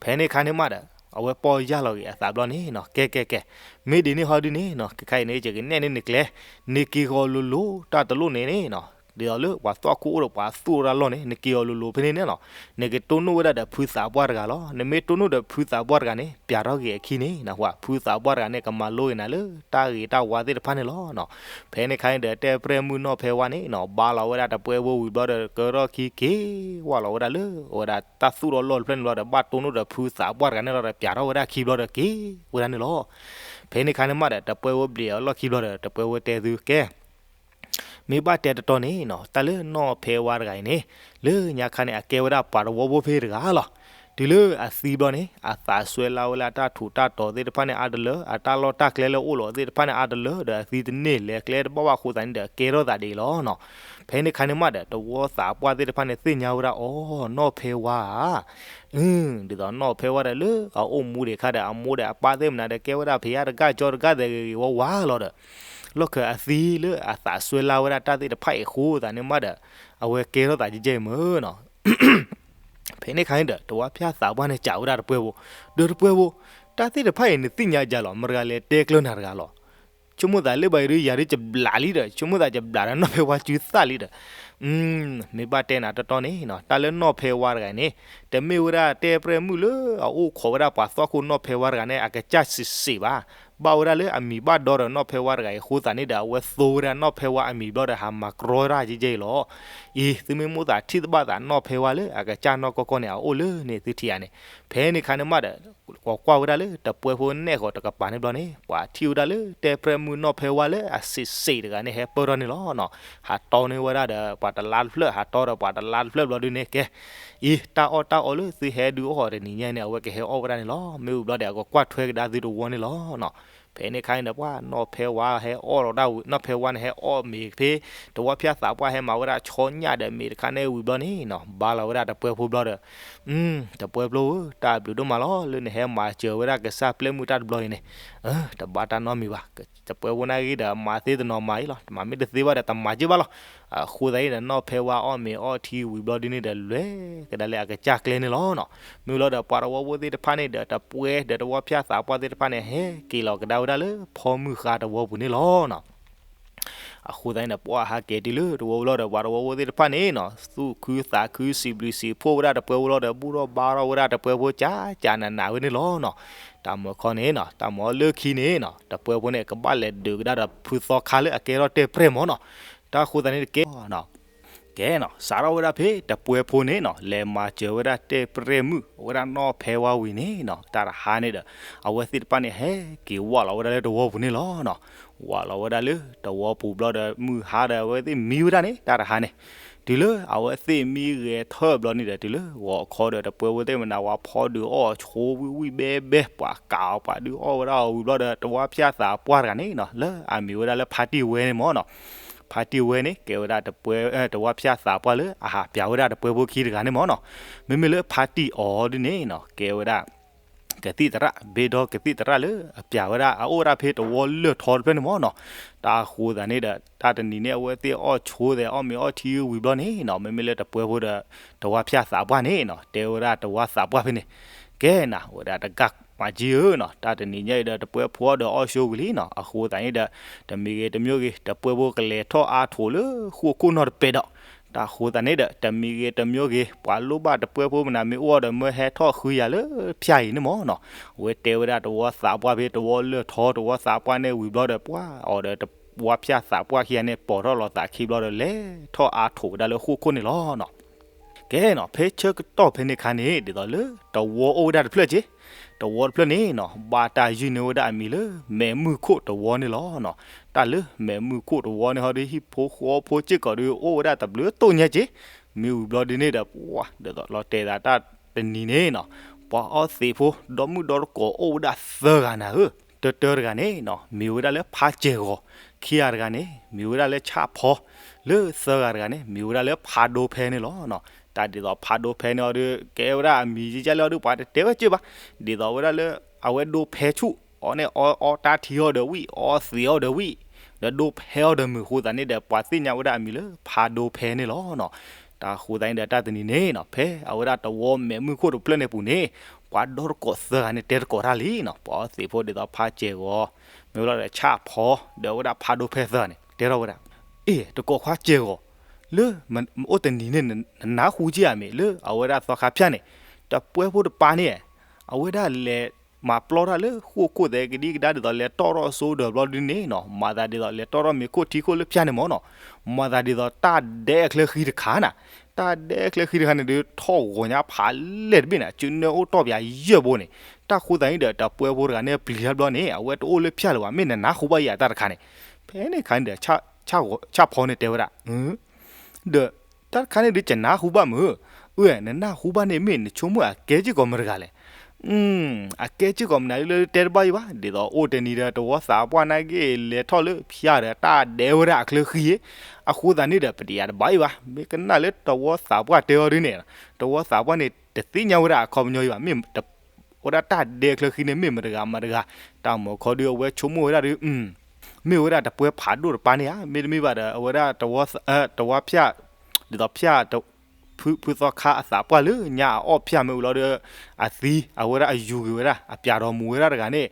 ဖဲန့ၣ်အခါန့ၣ်မးဒီး အဝဲပီၢ်ယၢ်လီၤက့ၤအသးဘျီန့ၣ်နီၤ ကဲကဲကဲ မ့ၢ်ဒ်န့ၣ်ဟီဒုန့ၣ်နီၤ ခဲခါအံၤန့ၣ် ယကနဲၣ်န့ၢ်နကျဲ, နက့ၤဂီၤလိၤလိၤ တၢ်တလိၣ်န့ၣ်န့ၣ်နီၤ ဒ်သိးလၢပှၤသွၣ်ခိၣ်အိၣ်ဒီးပှၤသူၣ်အိၣ်တၢ်လီၢ်န့ၣ် နက့ၤဂီၤလိၤလိၤဖဲန့ၣ်န့ၣ်နီၤ နကတိၢ်နီၣ်ဝဲဒၣ်ဒီးဖုသးပှၢ်တဂၤလီၤ. နမ့ၢ်တိၢ်နီၣ်ဒီးဖုသးပှၢ်တဂၤန့ၣ် ပျးထီၣ်က့ၤအခံန့ၣ်နီၤ ဖုသးပှၢ်တဂၤန့ၣ် ကမၤလိက့ၤနၤလၢတၢ်ဂ့ၤတၢ်ဝါသ့ၣ်တဖၣ်န့ၣ်လီၤနီၤ. ဖဲန့ၣ်အခါန့ၣ်ဒီး တဲပျဲၢ်မုၣ်နီၢ်ဖဲဝါန့ၣ်နီၤ ဘါလီၤဝဲဒၣ်တပှဲဖိဝံၤဘျီဒီး ကၢထီၣ်ခံက့ၤဝဲလီၤဝဲဒၣ်လၢ အဝဲဒၣ်တၢ်သူၣ်ထီၣ်လီၢ်တဖျၢၣ်န့ၣ်လီၤဒီး ဘၣ်တိၢ်နီၣ်ဒီးဖုသးပှၢ်တဂၤန့ၣ်လီၤဒီး ပျးထီၣ်ဝဲဒၣ်ခံဘျီဒီးက့ၤဝဲဒၣ်န့ၣ်လီၤ. ဖဲန့ၣ်အခါန့ၣ်မးဒီး တပှဲဖိဘျံးအလီၢ်ခံဘျီဒီး တပှဲဖိတဲသုကဲ မ့ၢ်ဘၣ်တဲတတီန့ၣ်နီၤ တၢ်လၢနီၢ်ဖဲဝါတဂၤအံၤန့ၣ် လၢညါခါန့ၣ် အကဲဝဲဒၣ်ပှၤတဝီဖိဖဲတဂၤလီၤ. တုၤလၢအသံဘျီန့ၣ် အသးစွဲလၢ်ဝဲလၢအတၢ်ထူးတၢ်တီၤသ့ၣ်တဖၣ်န့ၣ်အါတလၢ အတၢ်လီၢ်တၢ်ကျဲလၢအိၣ်လီၤသ့ၣ်တဖၣ်န့ၣ်အါတလၢဒီး အသံတန့ၢ်လဲၤကျဲတဘၣ်ဘၣ်အဃိသတးန့ၣ်ဒီး ကဲထီၣ်သးဒ်အံၤလီၤနီၤ. ဖဲန့ၣ်အခါန့ၣ်မးဒီး တဝီသးပှၢ်သ့ၣ်တဖၣ်န့ၣ် သ့ၣ်ညါဝဲဒၣ်အီၤ နီၢ်ဖဲဝါဧါ အၢ ဒ်သိးနီၢ်ဖဲဝါဒီးလၢအအိၣ်မူဒံးအခါဒီး အမိၢ်ဒီးအပၢ်သ့ၣ်မနုၤဒီး ကဲဝဲဒၣ်ဖဲယါတဂၤကၠီတဂၤသဲးဂ့ၤဂ့ၤဝါဝါလီၤဒီး လီၢ်ခၢၣ်အသံလၢအသးစွဲလၢ်ဝဲဒၣ်တၢ်သ့ၣ်တဖၣ်အံၤအဃိသတးန့ၣ်မးဒီး အဝဲကဲထီၣ်သးကဲကဲအံၤမ့ၢ်နီၤ. ဖဲန့ၣ်အခါန့ၣ်ဒီး တဝီဖၠၣ်သးပှၢ်န့ၣ် စံးဝဲဒၣ်တပှဲဖိ, ဒီးတပှဲဖိ, တၢ်သ့ၣ်တဖၣ်အံၤနသ့ၣ်ညါယၤလီၤ, မတၤတဂၤလဲၤတဲကျၢၤနၤတဂၤလီၤ. ဆိကမိၣ်သးလၢဘၣ်အံၤဒုး ယၤဒုးကဘျးလံဒီး ဆိကမိၣ်သးကဘျးဒီးနီၢ်ဖဲဝါစုသၣ်လံဒီး မ့ၢ်ဘၣ်တဲနၤတီတီန့ၣ်နီၤ, တၢ်လၢနီၢ်ဖဲဝါတဂၤန့ၣ် တမ့ၢ်ဝဲဒၣ်တဲပျဲၢ်မုၣ်လၢအအိၣ်ခိးဝဲဒၣ်ပှၤသွၣ်ခိၣ်နီၢ်ဖဲဝါတဂၤန့ၣ် အကစၢ်စံးစံးဘၣ်. ဘၣ်ဝဲဒၣ်လၢအမံၤဘၣ်ဒီဒီးနီၢ်ဖဲဝါတဂၤအံၤအဃိသတးန့ၣ်ဒီး အဝဲသိဝဲဒၣ်နီၢ်ဖဲဝါအမံၤဘျီဒီး ဟးမၤကြီတၢ်ကဲကဲအံၤလီၤ. အံၤ သုမ့ၢ်မိၣ်သးထံၣ်တဘၣ်သးနီၢ်ဖဲဝါလၢအကစၢ်နီၢ်ကီၢ်ကီၢ်န့ၣ် အအိၣ်လၢန့ၣ်သုထံၣ်ဧါန့ၣ်. ဖဲန့ၣ်အခါန့ၣ်မးဒီး ကွၢ်ကွၢ်ဝဲဒၣ်လၢတပှဲဖိနဲၣ်ဃီၤတကပၤန့ၣ်ဘျီန့ၣ် ပှၤထံၣ်ဝဲဒၣ်လၢတဲပျဲၢ်မုၣ်နီၢ်ဖဲဝါလၢအစံးစံးတဂၤန့ၣ် ဟဲပၢၢ်ထီၣ်န့ၣ်လီၤနီၤ. ဟးတီန့ၢ်ဝဲဒၣ်ဒီးပှၤတလါတဖျၢၣ် ဟးတီဒီးပှၤတလါတဖျၢၣ်ဘျီဒုန့ၣ်ကဲ အံၤ တၢ်အီၣ်တၢ်အီလၢသုဟဲဒုးအီၣ်ဃီၤတနံၤညါန့ၣ် အဝဲကဟဲအီၣ်ဝဲဒၣ်န့ၣ်လီၤ. မ့ၢ်ဝံၤဘျီဒီး အကကွၢ်ထွဲကဒါသုတဝီန့ၣ်လီၤနီၤ. ဖဲန့ၣ်အခါန့ၣ်ဒီး ပှၤနီၢ်ဖဲဝါဟဲအီၣ်လီၤဒၣ်ဝံၤ နီၢ်ဖဲဝါန့ၣ်ဟဲအီၣ်မ့ၤဖဲ တဝီဖၠၣ်သးပှၢ်ဟဲမၤဝဲဒၣ်ဆီညၣ်ဒီးမ့ၤတခါန့ၣ်ဝံၤဘျီန့ၣ်နီၤ ဘါလီၤဝဲဒၣ်တပှဲဖိဘျီဒီး တပှဲဖိဧၢ တၢ်ဘျုးဒိၣ်မးလီၤ လၢနဟဲမၤစၢၤဝဲဒၣ်ကစၢ်ပျဲၢ်မုၣ်တၢ်တဘျီအံၤန့ၣ် တဘၣ်တၢ်နီတမံၤဘၣ်. တပှဲဖိနာ်က့ဒီး မၤသ့တနီၤမၤအံၤလီၤ တမၤမ့ၢ်တသ့ဘၣ်ဒီး တမၤက့ဘၣ်လီၤ. အဃိသတးအံၤဒီး နီၢ်ဖဲဝါအီၣ်မ့ၤအီၣ်ထံဝံၤဘျီဒုန့ၣ်ဒီး လဲၤကဒါလၢအကစၢ်ကျဲန့ၣ်လီၤနီၤ. မ့ၢ်လီၤဒီး ပှၤတဝီဖိသ့ၣ်တဖၣ်န့ၣ်ဒီး တပှဲဒီးတဝီဖၠၣ်သးပှၢ်သ့ၣ်တဖၣ်န့ၣ် ဟဲက့ၤလီၤကဒါဝဲဒၣ်လၢဖီမုၢ်ဃါတဝီပူၤန့ၣ်လီၤနီၤ. အဃိသတးန့ၣ်ဒီး ပှၤဟးက့ၤတုၤလၢတဝီဖိလီၤဒီး ပှၤတဝီဖိသ့ၣ်တဖၣ်န့ၣ်နီၤ သူၣ်ခုသးခု စံးဘျုးစံးဖှိၣ်ဝဲဒၣ်တပှဲဖိလီၤဒီး ဘူၣ်ထီၣ်ဘါထီၣ်ဝဲဒၣ်တပှဲဖိ ကၠးကၠးနးနးဝဲန့ၣ်လီၤနီၤ. တၢ်မၤခီန့ၣ်နီၤ တၢ်မၤအီၤလၢခံန့ၣ်နီၤ တပှဲဖိန့ၣ် ကဘၣ်လဲၤဒုးကဒါဒီးဖုသီခါလၢအကဲထီၣ်တဲပျဲၢ်မ့ၢ်နီၤ. တၢ်အဃိသတးန့ၣ်တကဲ ကဲနီၤ စးထီၣ်ဝဲဒၣ်ဖဲတပှဲဖိန့ၣ်နီၤ လဲၤမၤစၢၤဝဲဒၣ်တဲပျဲၢ်မုၣ် အဝဲဒၣ်နီၢ်ဖဲဝါဝံၤန့ၣ်နီၤ တၢ်တဟါန့ၣ်ဒီး အဝဲသ့ၣ်တဖၣ်န့ၣ် ဟဲက့ၤဝးလီၤဝဲဒၣ်လၢတဝီပူၤန့ၣ်လီၤနီၤ. ဝးလီၤဝဲဒၣ်လၢတဝီပူၤဘျီဒီး မုၢ်ဟါဒီး အဝဲသ့ၣ်မံဝဲဒၣ်န့ၣ် တၢ်တဟါန့ၣ် တုၤလၢအဝဲသ့ၣ်မံဂဲၤထၢၣ်ဘျီန့ၣ်ဒီး တုၤလၢဂီၤခီဒီး တပှဲဖိသ့ၣ်မနၤဝဲ ဖီဒုးအီၣ်ဆိဝံၣ်ဝံၣ်ဘဲဘဲ ပှၤကးအီၤ ပှၤဒုးအီၣ်ဝဲဒၣ်အီၤဝံၤဘျီဒီး တဝီဖၠၣ်သးပှၢ်တဂၤန့ၣ်နီၤ လၢအမံၤဝဲဒၣ်လၢဖါတံၢ်ဝဲန့ၣ်မ့ၢ်နီၤ. ဖါတံၢ်ဝဲန့ၣ် ကဲဝဲဒၣ်တပှဲ တဝီဖၠၣ်သးပှၢ်လၢအဟးပျးဝဲဒၣ်တပှဲဖိခံတဂၤန့ၣ်မ့ၢ်နီၤ. မ့မ့ၢ်လၢဖါတံၢ်အီၤဒ်န့ၣ်နီၤ ကဲဝဲဒၣ် ကသံၣ်သရၣ် ဘ့ဒီကသံၣ်သရၣ်လၢအပျးဝဲဒၣ် အအိၣ်ဝဲဒၣ်ဖဲတဝီလၢၢ်ထီတဖျၢၣ်န့ၣ်မ့ၢ်နီၤ. တၢ်အဃိသတးန့ၣ်ဒီး တၢ်တနံၤန့ၣ် အဝဲသ့ၣ်အီၣ်ဆိသဲး အီၣ်မ့ၤအီၣ်ထံဝံၤဘျီန့ၣ်နီၤ မ့မ့ၢ်လၢတပှဲဖိဒီး တဝီဖၠၣ်သးပှၢ်န့ၣ်နီၤ တဲဝဲဒၣ်တဝီသးပှၢ်ဖဲန့ၣ် ကဲနၤ ဝဲဒၣ်တဂၤမၤက့ဧၢနီၤ တၢ်တနံၤညါအံၤဒီး တပှဲဖိဒီးအီၣ်ဆိဝံၤလံနီၤ. အဃိသတးန့ၣ်ဒီး တမံၤဂ့ၤတမံၤဂ့ၤ တပှဲဖိကလဲၤထီၣ်အါထီၣ်လၢဃိာ်ခိၣ်နီၢ်တပဲာ်ဒီး တၢ်ဃိသတးန့ၣ်ဒီး တမံၤဂ့ၤတမံၤဂ့ၤ ပှၤလိၣ်ဘၣ်တပှဲဖိမနုၤမ့ၢ်အိၣ်ဒီး မၢဟဲထီၣ်ဃုယၤလၢဖၠၣ်အံၤန့ၣ်မ့ၢ်နီၤ. အဝဲတဲဝဲဒၣ်တဝီသးပှၢ်ဖဲ တဝီလၢၢ်ထီ တဝီသးပှၢ်န့ၣ်ဝံၤဘျီဒီး ပှၤအီၤဒီးတဝီဖၠၣ်သးပှၢ်ခံဂၤန့ၣ် ပိာ်ထီၣ်လီၤသးခံဘျီဒီး လဲၤထီၣ်အါထီၣ်ဝဲဒၣ်လၢဃိာ်ခိၣ်န့ၣ်လီၤနီၤ. ကဲနီၤ ဖဲဆၢကတီၢ်ဖဲန့ၣ်ခါန့ၣ် ဒ်သိးလၢတဝီအိၣ်ဝဲဒၣ်တဖျၢၣ်က့ တဝီတဖျၢၣ်န့ၣ်နီၤ ဘၣ်တၢ်ယုၢ်န့ၢ်ဝဲဒၣ်အမံၤလၢ မဲးမုၢ်ခိၣ်တဝီန့ၣ်လီၤနီၤ. တၢ်လၢမဲးမုၢ်ခိၣ်တဝီန့ၣ်ဟီဒီး ဟံၣ်ဖိဃီဖိစ့ၢ်ကီးဒီး အိၣ်ဝဲဒၣ်တဘျုးတိၢ်ညါက့ မ့ၢ်ဝံၤဘျီဒ်န့ၣ်ဒီး ပှၤဒ်သိးလီၤတဲာ်သးတၢ်တနံၤန့ၣ်နီၤ ပှၤအီသံးဖိ ဒီမုၣ်ဒီတကိးအိၣ်ဝဲဒၣ်သၢဂၤနၤဧၢ တၢတၢတဂၤန့ၣ်နီၤ မ့ၢ်ဝဲဒၣ်လၢဖးစဲၢ်ဂီၤ, ခံဂၤတဂၤန့ၣ် မ့ၢ်ဝဲဒၣ်လၢဆၣ်ဖီ, လၢသၢဂၤတဂၤန့ၣ် မ့ၢ်ဝဲဒၣ်လၢဖးဒိဖဲန့ၣ်လီၤနီၤ. တၢ်ဒ်သိးဖးဒိဖဲန့ၣ်အီၤဒီး ကဲဝဲဒၣ်အမံၤကဲကဲလၢအီၤဒီး ပှၤတတဲဝဲကၢဘၣ်, ဒ်သိးဝဲဒၣ်လၢ အဝဲဒိဖဲဆူၣ်အီၤန့ၣ် အီအီတၢ်ထံအီၤဒီးဝံၣ် အီသံးအီၤဒီးဝံၣ်, ဒီးဒိဖဲအီၤဒီးမုာ်အဃိသတးန့ၣ်ဒီး ပှၤသ့ၣ်ညါဝဲဒၣ်အမံၤလၢဖးဒိဖဲန့ၣ်လီၤနီၤ. တၢ်အဃိသတးန့ၣ်ဒီး တၢ်တနံၤန့ၣ်နီၤ ဖဲအဝဲဒၣ်တဝီမဲာ်မုၢ်ခိၣ်တဖျၢၣ်န့ၣ်ပူၤန့ၣ် ပှၤဒီတကိးသၢဂၤန့ၣ် တဲတကိးတၢ်လံနီၤ. ပှၤသ့ၣ်ဖိဒ်သိးဖးစဲၢ်ဂီၤ, မ့ၢ်ဝဲလီၤဒီးဆၣ်ဖီ, ဒီးအဝဲဒၣ်ဖးဒိဖဲသၢဂၤန့ၣ် တဲထီၣ်ဝဲဒၣ်, အ့ တကိးခွါစဲၢ်ဂီၤ, လၢ မအိၣ်တနံၤန့ၣ် နနၢ်ဟူက့ၤဧါမ့ၢ် လၢအဝဲဒၣ်သီခါဖၠၣ်န့ၣ် တပှဲဖိတပၤန့ၣ် အဝဲဒၣ်လဲၤမၤပျီတၢ်လၢဃိၣ်ခိၣ်သဲးကဒံကဒါဒ်သိးလဲၤတီၣ်ထီၣ်အစိဒီးဘျီဒုန့ၣ်နီၤ မၤသးဒ်သိးလဲၤတီၣ်ထီၣ်မ့ၤခိၣ်ထံခိၣ်လၢဖၠၣ်န့ၣ်မ့ၢ်နီၤ, မၤသးဒ်သိးတၢ်ဒဲအချၢဃံတခါနၤ, တၢ်ဒဲအချၢဃံတခါန့ၣ်ဒီး ထီၣ်ဂီၤညါဖးလဲၢ်တဘ့ၣ်န့ၣ် စုနၢအိၣ်တီၢ်ပယၤယဲၢ်ဘိန့ၣ်, တၢ်ဃိသတးန့ၣ်ဒီး တပှဲဖိတဂၤန့ၣ်ပျံၤတဘျီန့ၣ် အဝဲတအိၣ်လၢဖၠၣ်လၢၤဘၣ် မ့ၢ်နနၢ်ဟူဘၣ်ယၤတၢ်တခါန့ၣ်, ဖဲန့ၣ်ခါန့ၣ်ဒီး ဆၣ်ဖီန့ၣ်တဲဝဲဒၣ် ဒီးတၢ်တခါန့ၣ်ဒီး ကနၢ်ဟူဘၣ်မုၢ်, အၢ နနၢ်ဟူဘၣ်န့ၣ် မ့ၢ်နဆိကမိၣ်အကဲစ့ၢ်ကီးမတဂၤလဲၣ်. အကဲစ့ၢ်ကီးမနုၤလၢတဲတဘၣ်အံၤဘၣ်, ဒ်သိးအိၣ်တနံၤဒီး တဝီသးပှၢ်နာ်က့ လဲၤထီၣ်လၢဖၠၣ်ဒီး တၢ်ဒဲဝဲဒၣ်အချၢဃံ, အဃိသတးန့ၣ်ဒီး ပတယၤတဘၣ်အံၤဘၣ်, မ့ၢ်ကနၣ်လၢတဝီသးပှၢ်တဲအီၤဒ်န့ၣ်, တဝီသးပှၢ်န့ၣ် တသ့ၣ်ညါဝဲဒၣ်အခီပညီအံၤဘၣ်, မ့ၢ် ဝဲဒၣ်တၢ်ဒဲအချၢဃံန့ၣ် မ့ၢ်မတဂၤမတဂၤ, တၢ်မုၢ်ခီဒီး အဝဲဆိကမိၣ်ဝဲဒၣ်ဒီး မ့ၢ်ဝဲဒၣ်တပှဲဖးဒိၣ်တပၤန့ၣ်ဧါ, မ့တမ့ၢ်ဘၣ်ဒီး အဝဲဒၣ်တဝီဖၠၣ်, ဒ်သိးဖၠၣ်, ဖုဖုသီခါအသးပှၢ်လၢညါအအီၣ်ဖၠၣ်မ့ၢ်အိၣ်လီၤဒီး အသံ အဝဲဒၣ်အယူၤက့ၤဝဲဒၣ် အပျးဒီးမူၤဝဲဒၣ်တဂၤန့ၣ်,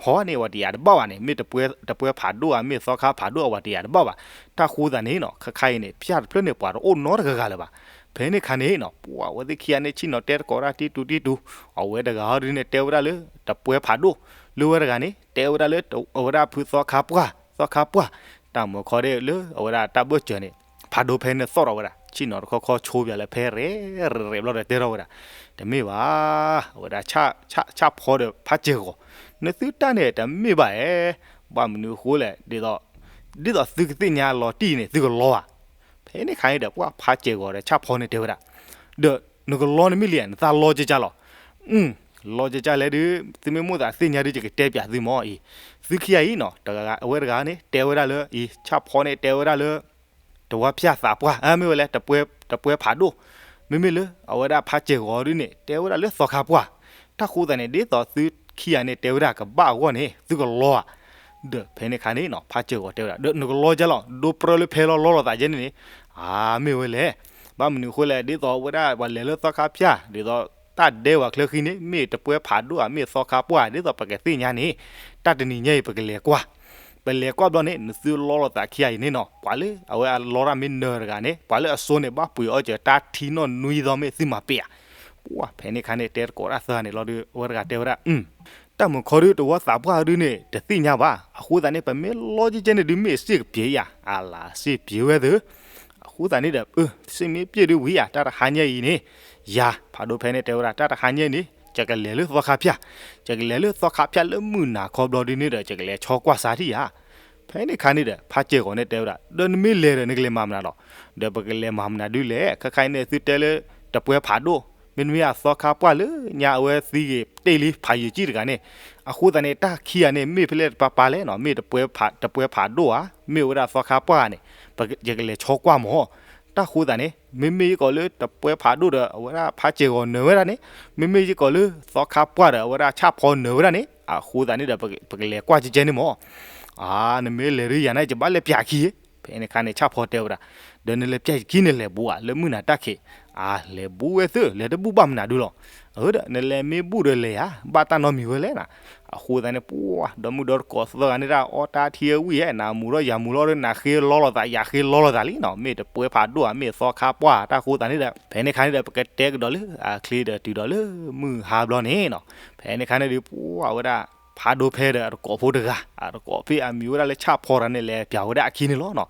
ဟီန့ၣ် အဝဲတယၤတဘၣ်ဘၣ်န့ၣ်, မ့ၢ်တပှဲဖးဒိၣ်ဧါ မ့ၢ်သီခါဖးဒိၣ် အဝဲတယၤတဘၣ်ဘၣ်. တၢ်ဃိသတးန့ၣ်နီၤ ခါခါအံၤန့ၣ် ဖၠၣ်တဖျၢၣ်န့ၣ် ပှၤတအိၣ်နီတဂၤဂၤလၢၤဘၣ်. ဖဲန့ၣ်ခါန့ၣ်နီၤ ပှၤဝဲသ့ၣ်ခံဂၤန့ၣ် ဆ့ၣ်နီၤတဲတကိးတၢ်တံတူတံတူ, အဝဲတဂၤဟီဒ်န့ၣ် တဲဝဲဒၣ်လၢ တပှဲဖးဒိၣ်, လၢဝဲတဂၤန့ၣ် တဲဝဲဒၣ်လၢ အဝဲဒၣ်ဖုသီခါပှၢ်, သီခါပှၢ်, တၢ်မုၢ်ခီဒီးလၢအဝဲဒၣ်တၢ်ဘၢၣ်စၢၤန့ၣ် ဖးဒိၣ်ဖဲန့ၣ်သီၣ်ထီၣ်ဝဲဒၣ် ဆ့ၣ်နီၤတခီခီဆိပၠးလၢဖဲရဲၣ်ရဲၣ်ဘျီဒီး တဲထီၣ်ဝဲဒၣ်, တမ့ၢ်ဘၣ်, အဝဲဒၣ် ဆၣ်ဖီဒီးဖးစဲၢ်ဂီၤ, နသုတၢ်န့ၣ်တမ့ၢ်ဘၣ်ဧါ, ဘၣ်မနုၤအဃိလဲၣ်, ဒ်သိး ဒ်သိးသုကသ့ၣ်ညါလီၤတံၢ်န့ၣ် သုကလီဧါ. ဖဲန့ၣ်ခါန့ၣ်ဒီး ပှၤဖးစဲၢ်ဂီၤဒီးဆၣ်ဖီန့ၣ်တဲဝဲဒၣ်, ဒီးနကလီန့ၣ်မ့ၢ်လံဧါ, နသးလီကကၢ်လီၤ. လီကကၢ်လဲၣ်ဒီး သုမ့ၢ်မိၣ်သးသ့ၣ်ညါဒီး ယကတဲပၠးသုမ့ၢ်အံၤ, သုခံဂၤအံၤနီၤ အဝဲတဂၤန့ၣ် တဲဝဲဒၣ်လၢအံၤ ဆၣ်ဖီန့ၣ် တဲဝဲဒၣ်လၢ တဝီဖၠၣ်သးပှၢ် မ့ၢ်ဝဲလဲၣ် တပှဲဖးဒိၣ်, မ့မ့ၢ်လၢအဝဲဒၣ်ဖးစဲၢ်ဂီၤဒ်န့ၣ် တဲဝဲဒၣ်လၢသီခါပှၢ်. တၢ်ဃိသတးန့ၣ် ဒ်သိးသုခံဂၤန့ၣ် တဲဝဲဒၣ်ကဘၣ်အဂီၢ်န့ၣ် သုကလီဧါ. ဒီးဖဲန့ၣ်ခါန့ၣ်နီၤ ဖးစဲၢ်ဂီၤတဲဝဲဒၣ် ဒီးနကလီကလီ ဒိပြၢလၢဖဲလီၤလီၤလီၤသးယဲန့ၣ်န့ၣ်, အမ့ၢ်ဝဲလဲၣ်, ဘၣ်မနုၤအဃိလဲၣ် ဒ်သိးဝဲဒၣ်ပှၤလဲၤလၢသီခါပၠၢ် ဒ်သိးတၢ်ဒဲဝဲချၢဃံန့ၣ် မ့ၢ်တပှဲဖးဒိၣ်ဧါ မ့ၢ်သီခါပှၢ် ဒ်သိးပကသ့ၣ်ညါန့ၣ်, တၢ်တနံၤညါအံၤ ပကလဲၤကွၢ်, ပလဲၤကွၢ်ဘျီန့ၣ် နသုလီလီၤသးခံဂၤအံၤန့ၣ်နီၤ ပှၤလၢအဝဲအလီတၢ်မ့ၢ်နၢၤတဂၤန့ၣ် ပှၤလၢအစိန့ၣ် ဘၣ်ပှ့ၤအီၣ်စၢၤတၢ်ထံနီၣ်နွံသီမ့ၢ်သုမၤပ့ၢ်ဧါ. ပှၤဖဲန့ၣ်ခါန့ၣ် တဲတကိးတၢ်သၢဂၤန့ၣ်လီၤဒီး အဝဲတဂၤတဲဝဲဒၣ် တၢ်မုၢ်ခီဒုး တဝီသးပှၢ်ဒုးန့ၣ် တသ့ၣ်ညါဘၣ်. အဃိသတးန့ၣ် ပမ့ၢ်လီကကဲန့ၣ်ဒုး မ့ၢ်စ့ၢ်ကပျဲၤယၤ, အလၢစ့ၢ်ပျဲၤဝဲသ့. အဃိသတးန့ၣ်ဒီး စ့ၢ်မ့ၢ်ပျဲၤဒုးဝံၤယၤ တၢ်တဟါညါအံၤန့ၣ်, ယၤ ဖးဒိၣ်ဖဲန့ၣ်တဲဝဲဒၣ် တၢ်တဟါညါအံၤန့ၣ် ယကလဲၤလၢသီခါဖၠၣ်, ယကလဲၤလၢသီခါဖၠၣ်လၢမုၢ်နၤခီဘျီဒုးန့ၣ်ဒီး ယကလဲၤဆီကွၢ်စးထံၣ်ယၤ. ဖဲန့ၣ်ခါန့ၣ်ဒီး ဖးစဲၢ်ဂီၤန့ၣ်တဲဝဲဒၣ် ဒီးနမ့ၢ်လဲၤဒီး နကလဲၤမၤမနုၤလီၤ. ဒီးပကလဲၤမၤမနုၤဒုးလဲၣ်, ခဲခါအံၤန့ၣ် သုတဲလၢ တပှဲဖးဒိၣ်, မ့တမ့ၢ်အသီခါပှၢ်လၢညါအဝဲသံဂ့ၤတ့ၢ်လံဖးယံာ်ကံၣ်တဂၤန့ၣ်, အဃိသတးန့ၣ် တၢ်ခံဂၤန့ၣ် မ့ၢ်ဖဲလဲၣ်တပၤပၤလဲၣ်နီၤ, မ့ၢ်တပှဲဖးဒိၣ်ဧါ, မ့ၢ်ဝဲဒၣ်သီခါပှၢ်ဧါန့ၣ်, ယကလဲၤဆီကွၢ်မၢ်. တၢ်ဃိသတးန့ၣ် မ့မ့ၢ်ယကီးလၢတပှဲဖးဒိၣ်ဒီး အဝဲဒၣ်ဖးစဲၢ်ဂီၤနၢၤဝဲဒၣ်န့ၣ်, မ့မ့ၢ်ယကီးလၢသီခါပှၢ်ဒီး အဝဲဒၣ်ဆၣ်ဖီနၢၤဝဲဒၣ်န့ၣ်, အဃိသတးန့ၣ်ဒီး ပကလဲၤကွၢ်ကကဲန့ၣ်မၢ်. အါ နမ့ၢ်လဲၤဒုးယၤန့ၣ် ယဘၣ်လဲၤပၠးခံ, ဖဲန့ၣ်ခါန့ၣ် ဆၣ်ဖီတဲဝဲဒၣ်, ဒီးနလဲၤပၠးယခံန့ၣ် လဲၤဘူးဧါ လၢမုၢ်နၤတၢ်ခံး. အါ လဲၤဘူးဝဲသ့ၣ် လဲၤတဘူးဘၣ်မနုၤဒုးလီၤ. အၢ ဒီးနလဲၤမ့ၢ်ဘူးဒီးလဲၤဧါ, ဘၣ်တၢ်နီတမံၤဝဲလဲၣ်နၤ. အဃိသတးန့ၣ် ပှၤဒီမုၣ်ဒီတကိးသၢဂၤန့ၣ်ဒၣ် အီၣ်တၢ်ထံဝံၣ်ဧါ, နမူၤထီၣ်ယၤမူၤလီၤဒီး နဃ့လီလီၤသး ယၤဃ့လီလီၤသးလံနီၤ, မ့ၢ်တပှဲဖးဒိၣ်ဧါ မ့ၢ်သီခါပှၢ်. တၢ်ဃိသတးန့ၣ်ဒီး ဖဲန့ၣ်ခါန့ၣ်ဒီး ပကတဲကဒီးလၢအချ့ဒီးတုၤဒီးလၢမုၢ်ဟါဘျီန့ၣ်နီၤ. ဖဲန့ၣ်ခါန့ၣ်ဒီး ပှၤဝဲဒၣ် ဖးဒိၣ်ဖဲဒီးအတကိးဖိတဂၤ, အတကိးဖဲအမံၤဝဲဒၣ်လၢဆၣ်ဖီတဂၤန့ၣ် လဲၤပၠးဝဲဒၣ်အခံန့ၣ်လီၤနီၤ.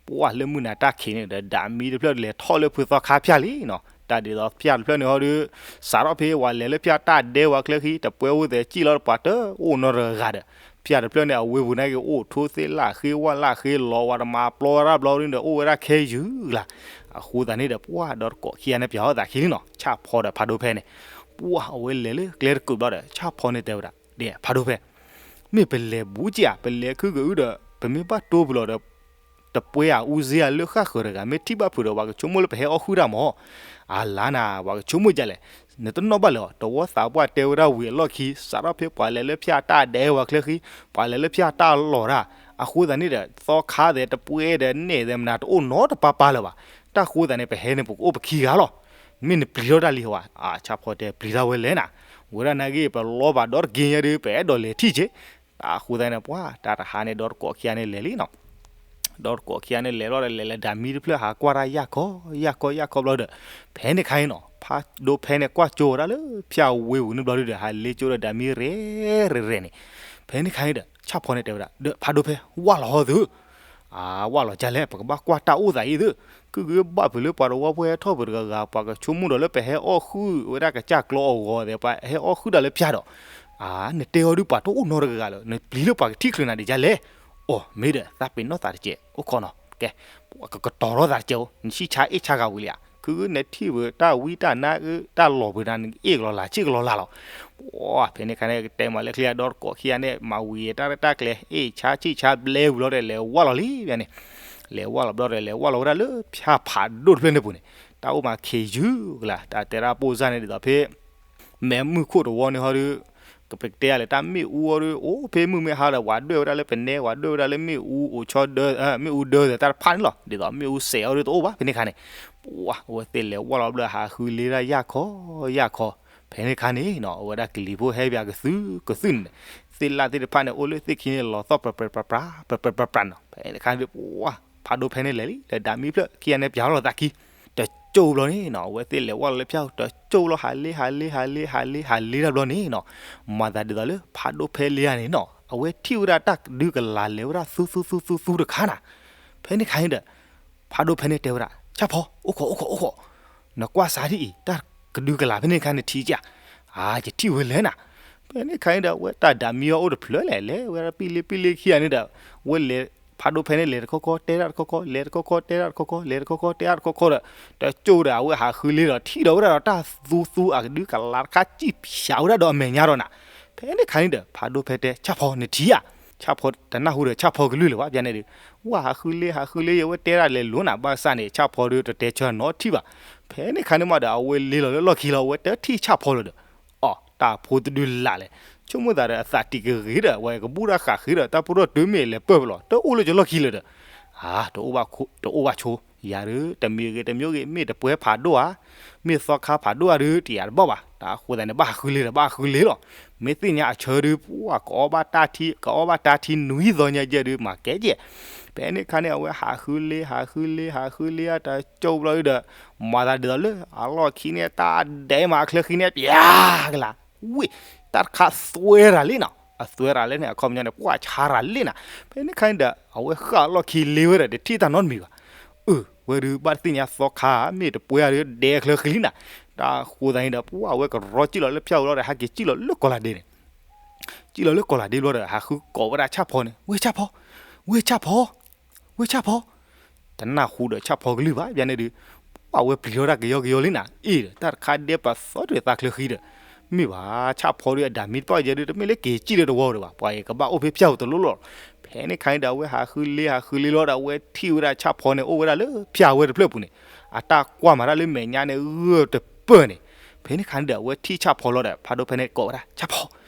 ပှၤလၢမုၢ်နၤတၢ်ခံးန့ၣ်ဒီး ဒၣ်မံတဖျၢၣ်လဲၤထီၣ်လၢဖုသီခါဖၠၣ်လံနီၤ. တၢ်ဒ်သိးဖၠၣ်တဖျၢၣ်န့ၣ်ဟီဒီး စးထီၣ်ဖဲဝဲလဲၤလၢဖၠၣ်တၢ်ဒဲဝဲချၢဃံ တပှဲအိၣ်သဲးကံၣ်လီၤတပှၤတအိၣ်နီတဂၤဒီး ဖၠၣ်တဖျၢၣ်န့ၣ် အဝ့ၢ်ပူၤန့ၣ်က့ၤ အိၣ်ထိသ့ၣ်လၢဃ့ဝၣ်လၢဃ့လီၤဝဲ တမၤပျီဝဲဒၣ်ဘျီဒုဒီး အိၣ်ဝဲဒၣ်ခဲယုၢ်လၢ်. အဃိသတးန့ၣ်ဒီး ပှၤဒီတကိးခံဂၤန့ၣ် ပၠးအီၣ်သးခံလံနီၤ, ဆၣ်ဖီဒီးဖးဒိၣ်ဖဲန့ၣ်. ပှၤအဝဲလဲၤလၢကျဲတကုးဘျီဒီး ဆၣ်ဖီန့ၣ်တဲဝဲဒၣ် ဒ်ဖးဒိၣ်ဖဲ မ့ၢ်ပလဲၤဘူးက့ၤဧါ, ပလဲၤခုကအုဒီး ပမ့ၢ်ဘၣ်တိၢ်ပူၤလီၤဒီး တပှဲၤဧါ အူစ့ဧါ လၢဃၣ်ဃၢၤတဂၤ မ့ၢ်ထံၣ်ဘၣ်ဖုးဒီး ပှၤကဆိကမိၣ်လၢပဟဲအီၣ်ဃုာ်တၢ်မး. အလါနၤ ပှၤကဆိကမိၣ်ဒ်လဲၣ်. နတနီၣ်ဘၣ်လၢၤအီၤ, တဝီသးပှၢ်တဲဝဲဒၣ်ဝံၤအလီၢ်ခံ စးထီၣ်ဖဲပှၤလဲၤလၢဖၠၣ်တၢ်ဒဲးဝဲချၢဃံ, ပှၤလဲၤလၢဖၠၣ်တၢ်လီၤတၢ်, အဃိသတးန့ၣ်ဒီး သီခါသဲးတပှဲၤဒီးနဲၣ်သဲးမနၤ တအိၣ်နီတပၢ်ပၢ်လၢၤဘၣ်. တၢ်ဃိသတးန့ၣ် ပဟဲန့ၣ် ပကအိၣ်ပခံဂၤလီၤ. မ့ၢ်နပျံၤထီၣ်တၢ်လံဟီဧါ. ဆၣ်ဖီတဲ ပျံၤတၢ်ဝဲလဲၣ်နၤ, ဝဲဒၣ်နာ်က့ ပလီၤဘၣ်ဒီတက့ၢ်ညါဒီး ပအဲၣ်ဒိးလဲၤထံၣ်က့ၤ. တၢ်ဃိသတးန့ၣ် ပှၤ တၢ်တဟါန့ၣ် ဒီတကိးခံဂၤန့ၣ်လဲၤလံနီၤ. ဒီတကိးခံဂၤန့ၣ်လဲၤလီၤဒီး လဲၤလၢဒၣ်မံတဖျၢၣ် ဟးကွၢ်တၢ်ယၢ်ခီ ယၢ်ခီ ယၢ်ခီဘျီဒီး ဖဲန့ၣ်ခါအံၤနီၤ ဖးဒိၣ်ဖဲန့ၣ် ကွၢ်ကၠိဝဲဒၣ်လၢဖၠၣ်ဝ့ပူၤန့ၣ်ဘျီဒုဒီး ဟးလ့ကၠိဒီးဒၣ်မံရဲၣ်ရဲၣ်န့ၣ်. ဖဲန့ၣ်ခါအံၤဒီး ဆၣ်ဖီန့ၣ်တဲဝဲဒၣ် ဒီးဖးဒိၣ်ဖဲ ဝၢ်လီၤဟီသု, အဝၢ်လီၤကလဲၣ်, ပကဘၣ်ကွၢ်တၢ်အိၣ်သးအံၤသု, ကဂ့ၤဘၣ်ဖုးလၢပှၤတဝီဖိဟဲထီၣ်ပှၤတဂၤဂၤ ပှၤကဆိကမိၣ်ဒီးလၢပဟဲအီၣ်ဃုာ်ဝဲဒၣ်ကစၢ်ကျီအဂီၤသဲး ပှၤဟဲအီၣ်ဃုာ်တၢ်လၢဖၠၣ်ဒီး နတဲအီၤဒုးပှၤတအိၣ်နီတဂၤဂၤလၢၤ, နပျံၤလၢပှၤကထံၣ်ချုးနၤဒ်လဲၣ်. အိၣ် မ့ၢ်ဒီး သးပ့ၤနီၣ်သးတကဲး အိၣ်ခိးနီၤ, ကဲ ကကတီၤထီၣ်သးတကဲးဧိၤ, နဆံၣ်ဆါအ့ၣ်ဆါဂၤဝံၤလံဧါ, ခုနထံၣ်ဝဲတၢ်ဝံတၢ်နါတၢ်လီၢ်ပှၤနၤ နအ့ၣ်ကလီၤလၢ်ဆံၣ်ကလီၤလၢ်လီၤ. ပှၤ ဖဲန့ၣ်ခါန့ၣ် ကတဲမၤလၢချံအဒီတကိးခံဂၤန့ၣ် မၤဝံၤတၢ်ရဲၣ်တၢ်ကျဲၤ အ့ၣ်ဆါဆံၣ်ဆါဘျဲဝံၤလီၤဒီး လဲၤဝၢ်လီၤလံဘၣ်န့ၣ်, လဲၤဝၢ်လီၤဘျီဒီး လဲၤဝၢ်လီၤဝဲဒၣ်လၢဖၠၣ်ဖးဒိၣ်တဖျၢၣ်န့ၣ်ပူၤန့ၣ်, တၢ်အိၣ်မးခ့ယုၢ်ကလါ တၢ်တဲဒၣ်ပိၢ်စၢ်န့ၣ် ဒ်သိးဖဲ မဲးမုၢ်ခိၣ်တဝီန့ၣ်ဟီဒီး ကပတဲယၤလဲၣ် တၢ်မ့ၣ်အူအီၤဒီး အိၣ်ဖဲမုၢ်မ့ၢ်ဟါဒီး ပှၤဒွဲၣ်ဝဲဒၣ်လၢပနဲ ပှၤဒွဲၣ်ဝဲဒၣ်လၢမ့ၣ်အူအိၣ်ဆီဒၢ မ့ၣ်အူဒၢသဲးတၢ်တဖၣ်န့ၣ်လီၤ. ဒ်သိးမ့ၣ်အူစဲးအီၤဒီးတအိၣ်ဘၣ် ဖဲန့ၣ်ခါန့ၣ်, ပှၤ အဝဲသ့ၣ်လဲၤဝၢ်လီၤဘျီ ဟးဃုလ့ဒၣ်ယၢ်ခီ ယၢ်ခီ, ဖဲန့ၣ်ခါန့ၣ်နီၤ အဝဲဒၣ်ကလံၤဖိဟဲပၠးကသုကသုန့ၣ်, သ့ၣ်လၣ်သ့ၣ်တဖၣ်န့ၣ် အိၣ်လၢသ့ၣ်ခံန့ၣ် လီၤသီၣ်ပြးပြးပြးပြး ပြးပြးပြးပြးနီၤ. ဖဲန့ၣ်ခါန့ၣ် ပှၤ ဖးဒိၣ်ဖဲန့ၣ်လဲၤလံ ဒီးဒၣ်မံဖျၢၣ်ခံဂၤန့ၣ် ပၠးလီၤသးခံ တကၠိဘျီန့ၣ်နီၤ အဝဲသ့ၣ်လဲၤဝၢ်လီၤလၢဖၠၣ် တကၠိလီၤ ဟးလ့ ဟးလ့ ဟးလ့ ဟးလ့ ဟးလ့တၢ်ဘျီန့ၣ်နီၤ, မၤသးဒ်သိးလၢ ဖးဒိၣ်ဖဲလ့ဧါန့ၣ်နီၤ အဝဲထံၣ်ဝဲဒၣ်တၢ်ကဒုကလၤလဲၤဝဲဒၣ်သူသူသူသူသူတခါနၤ. ဖဲန့ၣ်ခါန့ၣ်ဒီး ဖးဒိၣ်ဖဲန့ၣ်တဲဝဲဒၣ် ဆၣ်ဖီ အိၣ်ခိး အိၣ်ခိး အိၣ်ခိး, နကွၢ်စးဒ်အံၤ တၢ်ကဒုကလၤဖဲန့ၣ်ခါနထံၣ်ဧါ. အါ ယထံၣ်ဝဲလဲၣ်နၤ. ဖဲန့ၣ်ခါန့ၣ်ဒီး အဝဲတၢ်ဒၣ်မံအီၤအိၣ်တဖျၢၣ်လဲၣ် လဲၤဝဲဒၣ်ပံလ့ပံလ့ခံဂၤန့ၣ်ဒီး ဝဲလဲၤ ဖးဒိၣ်ဖဲန့ၣ်လဲၤတခီခီ တဲတၢ်တခီခီ လဲၤတခီခီ တဲတၢ်တခီခီ လဲၤတခီခီ တဲတၢ်တခီခီဒီး တကၠိဒီး အဝဲဟးဃုလ့ဒီး ထံၣ်ဒီးဝဲဒၣ်ဒီးတၢ်သူသူအကဒုကလၤတခါ စံၣ်ဖၠးဝဲဒၣ်ဒီးအမဲာ်ညါဒီးနၤ. ဖဲန့ၣ်ခါန့ၣ်ဒီး ဖးဒိၣ်ဖဲတဲ ဆၣ်ဖီ နထံၣ်ဧါ. ဆၣ်ဖီတနၢ်ဟူဒီး ဆၣ်ဖီကလုၢ်လၢၤဘၣ် ပျၢ်န့ၣ်ဒီး ဝဲဟးဃုလ့ ဟးဃုလ့ ယဝဲတဲဒၣ်လဲၤလိၤနၤ ဘၣ်ဆၣ်န့ၣ် ဆၣ်ဖီဒီးတတဲဆၢနီတထံၣ်ဘၣ်. ဖဲန့ၣ်ခါန့ၣ်မးဒီး အဝဲလ့လီၤလၢလီၢ်ခံလီၤ အဝဲတထံၣ်ဆၣ်ဖီလၢၤဒီး အီ တၢ်ဖိတဒုလၢ်လဲၣ်, ဆိကမိၣ်သးဒီးအသးတံၢ်ကဂ့ၤဒီး ဝဲကဘူၣ်တၢ်ဃးဃ့ဒီး တၢ်ပရီၣ်တုၤမ့ၢ်လဲၤပၢၢ်ပလီၤ တအိၣ်လၢကလီၢ်ခံလၢၤဒီး အါ တအိၣ်ဘၣ်ဆိ ယၤဒီး တမံၤဂ့ၤတမံၤဂ့ၤ မ့ၢ်တပှဲၤဖးဒိၣ်ဧါ မ့ၢ်သီခါဖးဒိၣ်ဧါဒီး တယာ်တဘၣ်ဘၣ်. တၢ်ဃိသတးန့ၣ် ဘၣ်ဟးဃုလ့ဒီး ဘၣ်ဟးဃုလ့လီၤ. မ့ၢ်သ့ၣ်ညါအဆၢဒီး ပှၤကအီၣ်ဘၣ်တၢ်ထံ ကအီၣ်ဘၣ်တၢ်ထံနွံသီညါယဲၢ်ဒီး မၤကဲကဲး. ဖဲန့ၣ်ခါန့ၣ် အဝဲဟးဃုလ့ ဟးဃုလ့ ဟးဃုလ့ အတကၠိဘျီဒီး မၤသးဒ်သိးလၢ အလီၢ်ခံန့ၣ် တၢ်ဒဲးမးအချၢဃံန့ၣ် ပျၢ်ကလၤ ဝ့ၢ် တၢ်တခါသွဲရၤလံနီၤ. အသွဲရၤလၢန့ၣ် အခီပညီန့ၣ် ပှၤဆါရၤလံနၤ. ဖဲန့ၣ်ခါန့ၣ်ဒီး အဝဲဃၣ်အလီၢ်ခံလ့ဝဲဒီး တထံၣ်တၢ်နီတမံၤဘၣ်. အၢ ဝဲဒုးဘၣ်တသ့ၣ်ညါသီခါ မ့ၢ်တပှဲၤဧါဒီး ဒဲးချၢဃံလံနၤ. တၢ်ဃိသတးန့ၣ်ဒီး ပှၤဝဲကရီကံၣ်လီၤလၢဖၠၣ်ဝံၤလီၤဒီး ဟဲက့ၤကံၣ်လီၤလၢကီၢ်လၤဒ့န့ၣ် ကံၣ်လီၤလၢကီၢ်လၤဒ့ဘျီဒီး ဟးဃုကိးဝဲဒၣ်ဆၣ်ဖီန့ၣ် ဝ့ၢ်ဆၣ်ဖီ ဝ့ၢ်ဆၣ်ဖီ ဝ့ၢ်ဆၣ်ဖီ. တနၢ်ဟူဒီးဆၣ်ဖီကလုၢ်ဘၣ် ပျၢ်န့ၣ်ဒီး ပှၤဝဲပျံၤထီၣ်တၢ်ကယီကယီလံနၤ အ့ၣ်ဒီး တၢ်တခါဒဲးပသီတရံးသးချၢဃံဒီး မ့ၢ်ဘၣ် ဆၣ်ဖီဒီးအဒၣ်မံတပၣ်ယဲဒီး တမ့ၢ်လၢက့ၤကံၣ်လၢတဝီဒီးဘၣ် ပှၤအံၤကဘၣ်အိၣ်ဖဲဖၠၣ်ဝံၤတလိၣ်လီၤ. ဖဲန့ၣ်ခါန့ၣ်ဒီး အဝဲဟးဃုလ့ဟးဃုလ့လီၤဒီး အဝဲထံၣ်ဝဲဒၣ်ဆၣ်ဖီန့ၣ် အိၣ်ဝဲဒၣ်လၢဖၠၣ်ဝဲတဖျၢၣ်ပူၤန့ၣ် အတၢ်ကွၢ်မၤတၢ်လၢမဲာ်ညါန့ၣ် ဂၢၢ်တပၢၢ်န့ၣ်. ဖဲန့ၣ်ခါန့ၣ်ဒီး အဝဲထံၣ်ဆၣ်ဖီလီၤဒီး ဖးဒိၣ်ဖဲန့ၣ်ကိးဝဲဒၣ် ဆၣ်ဖီ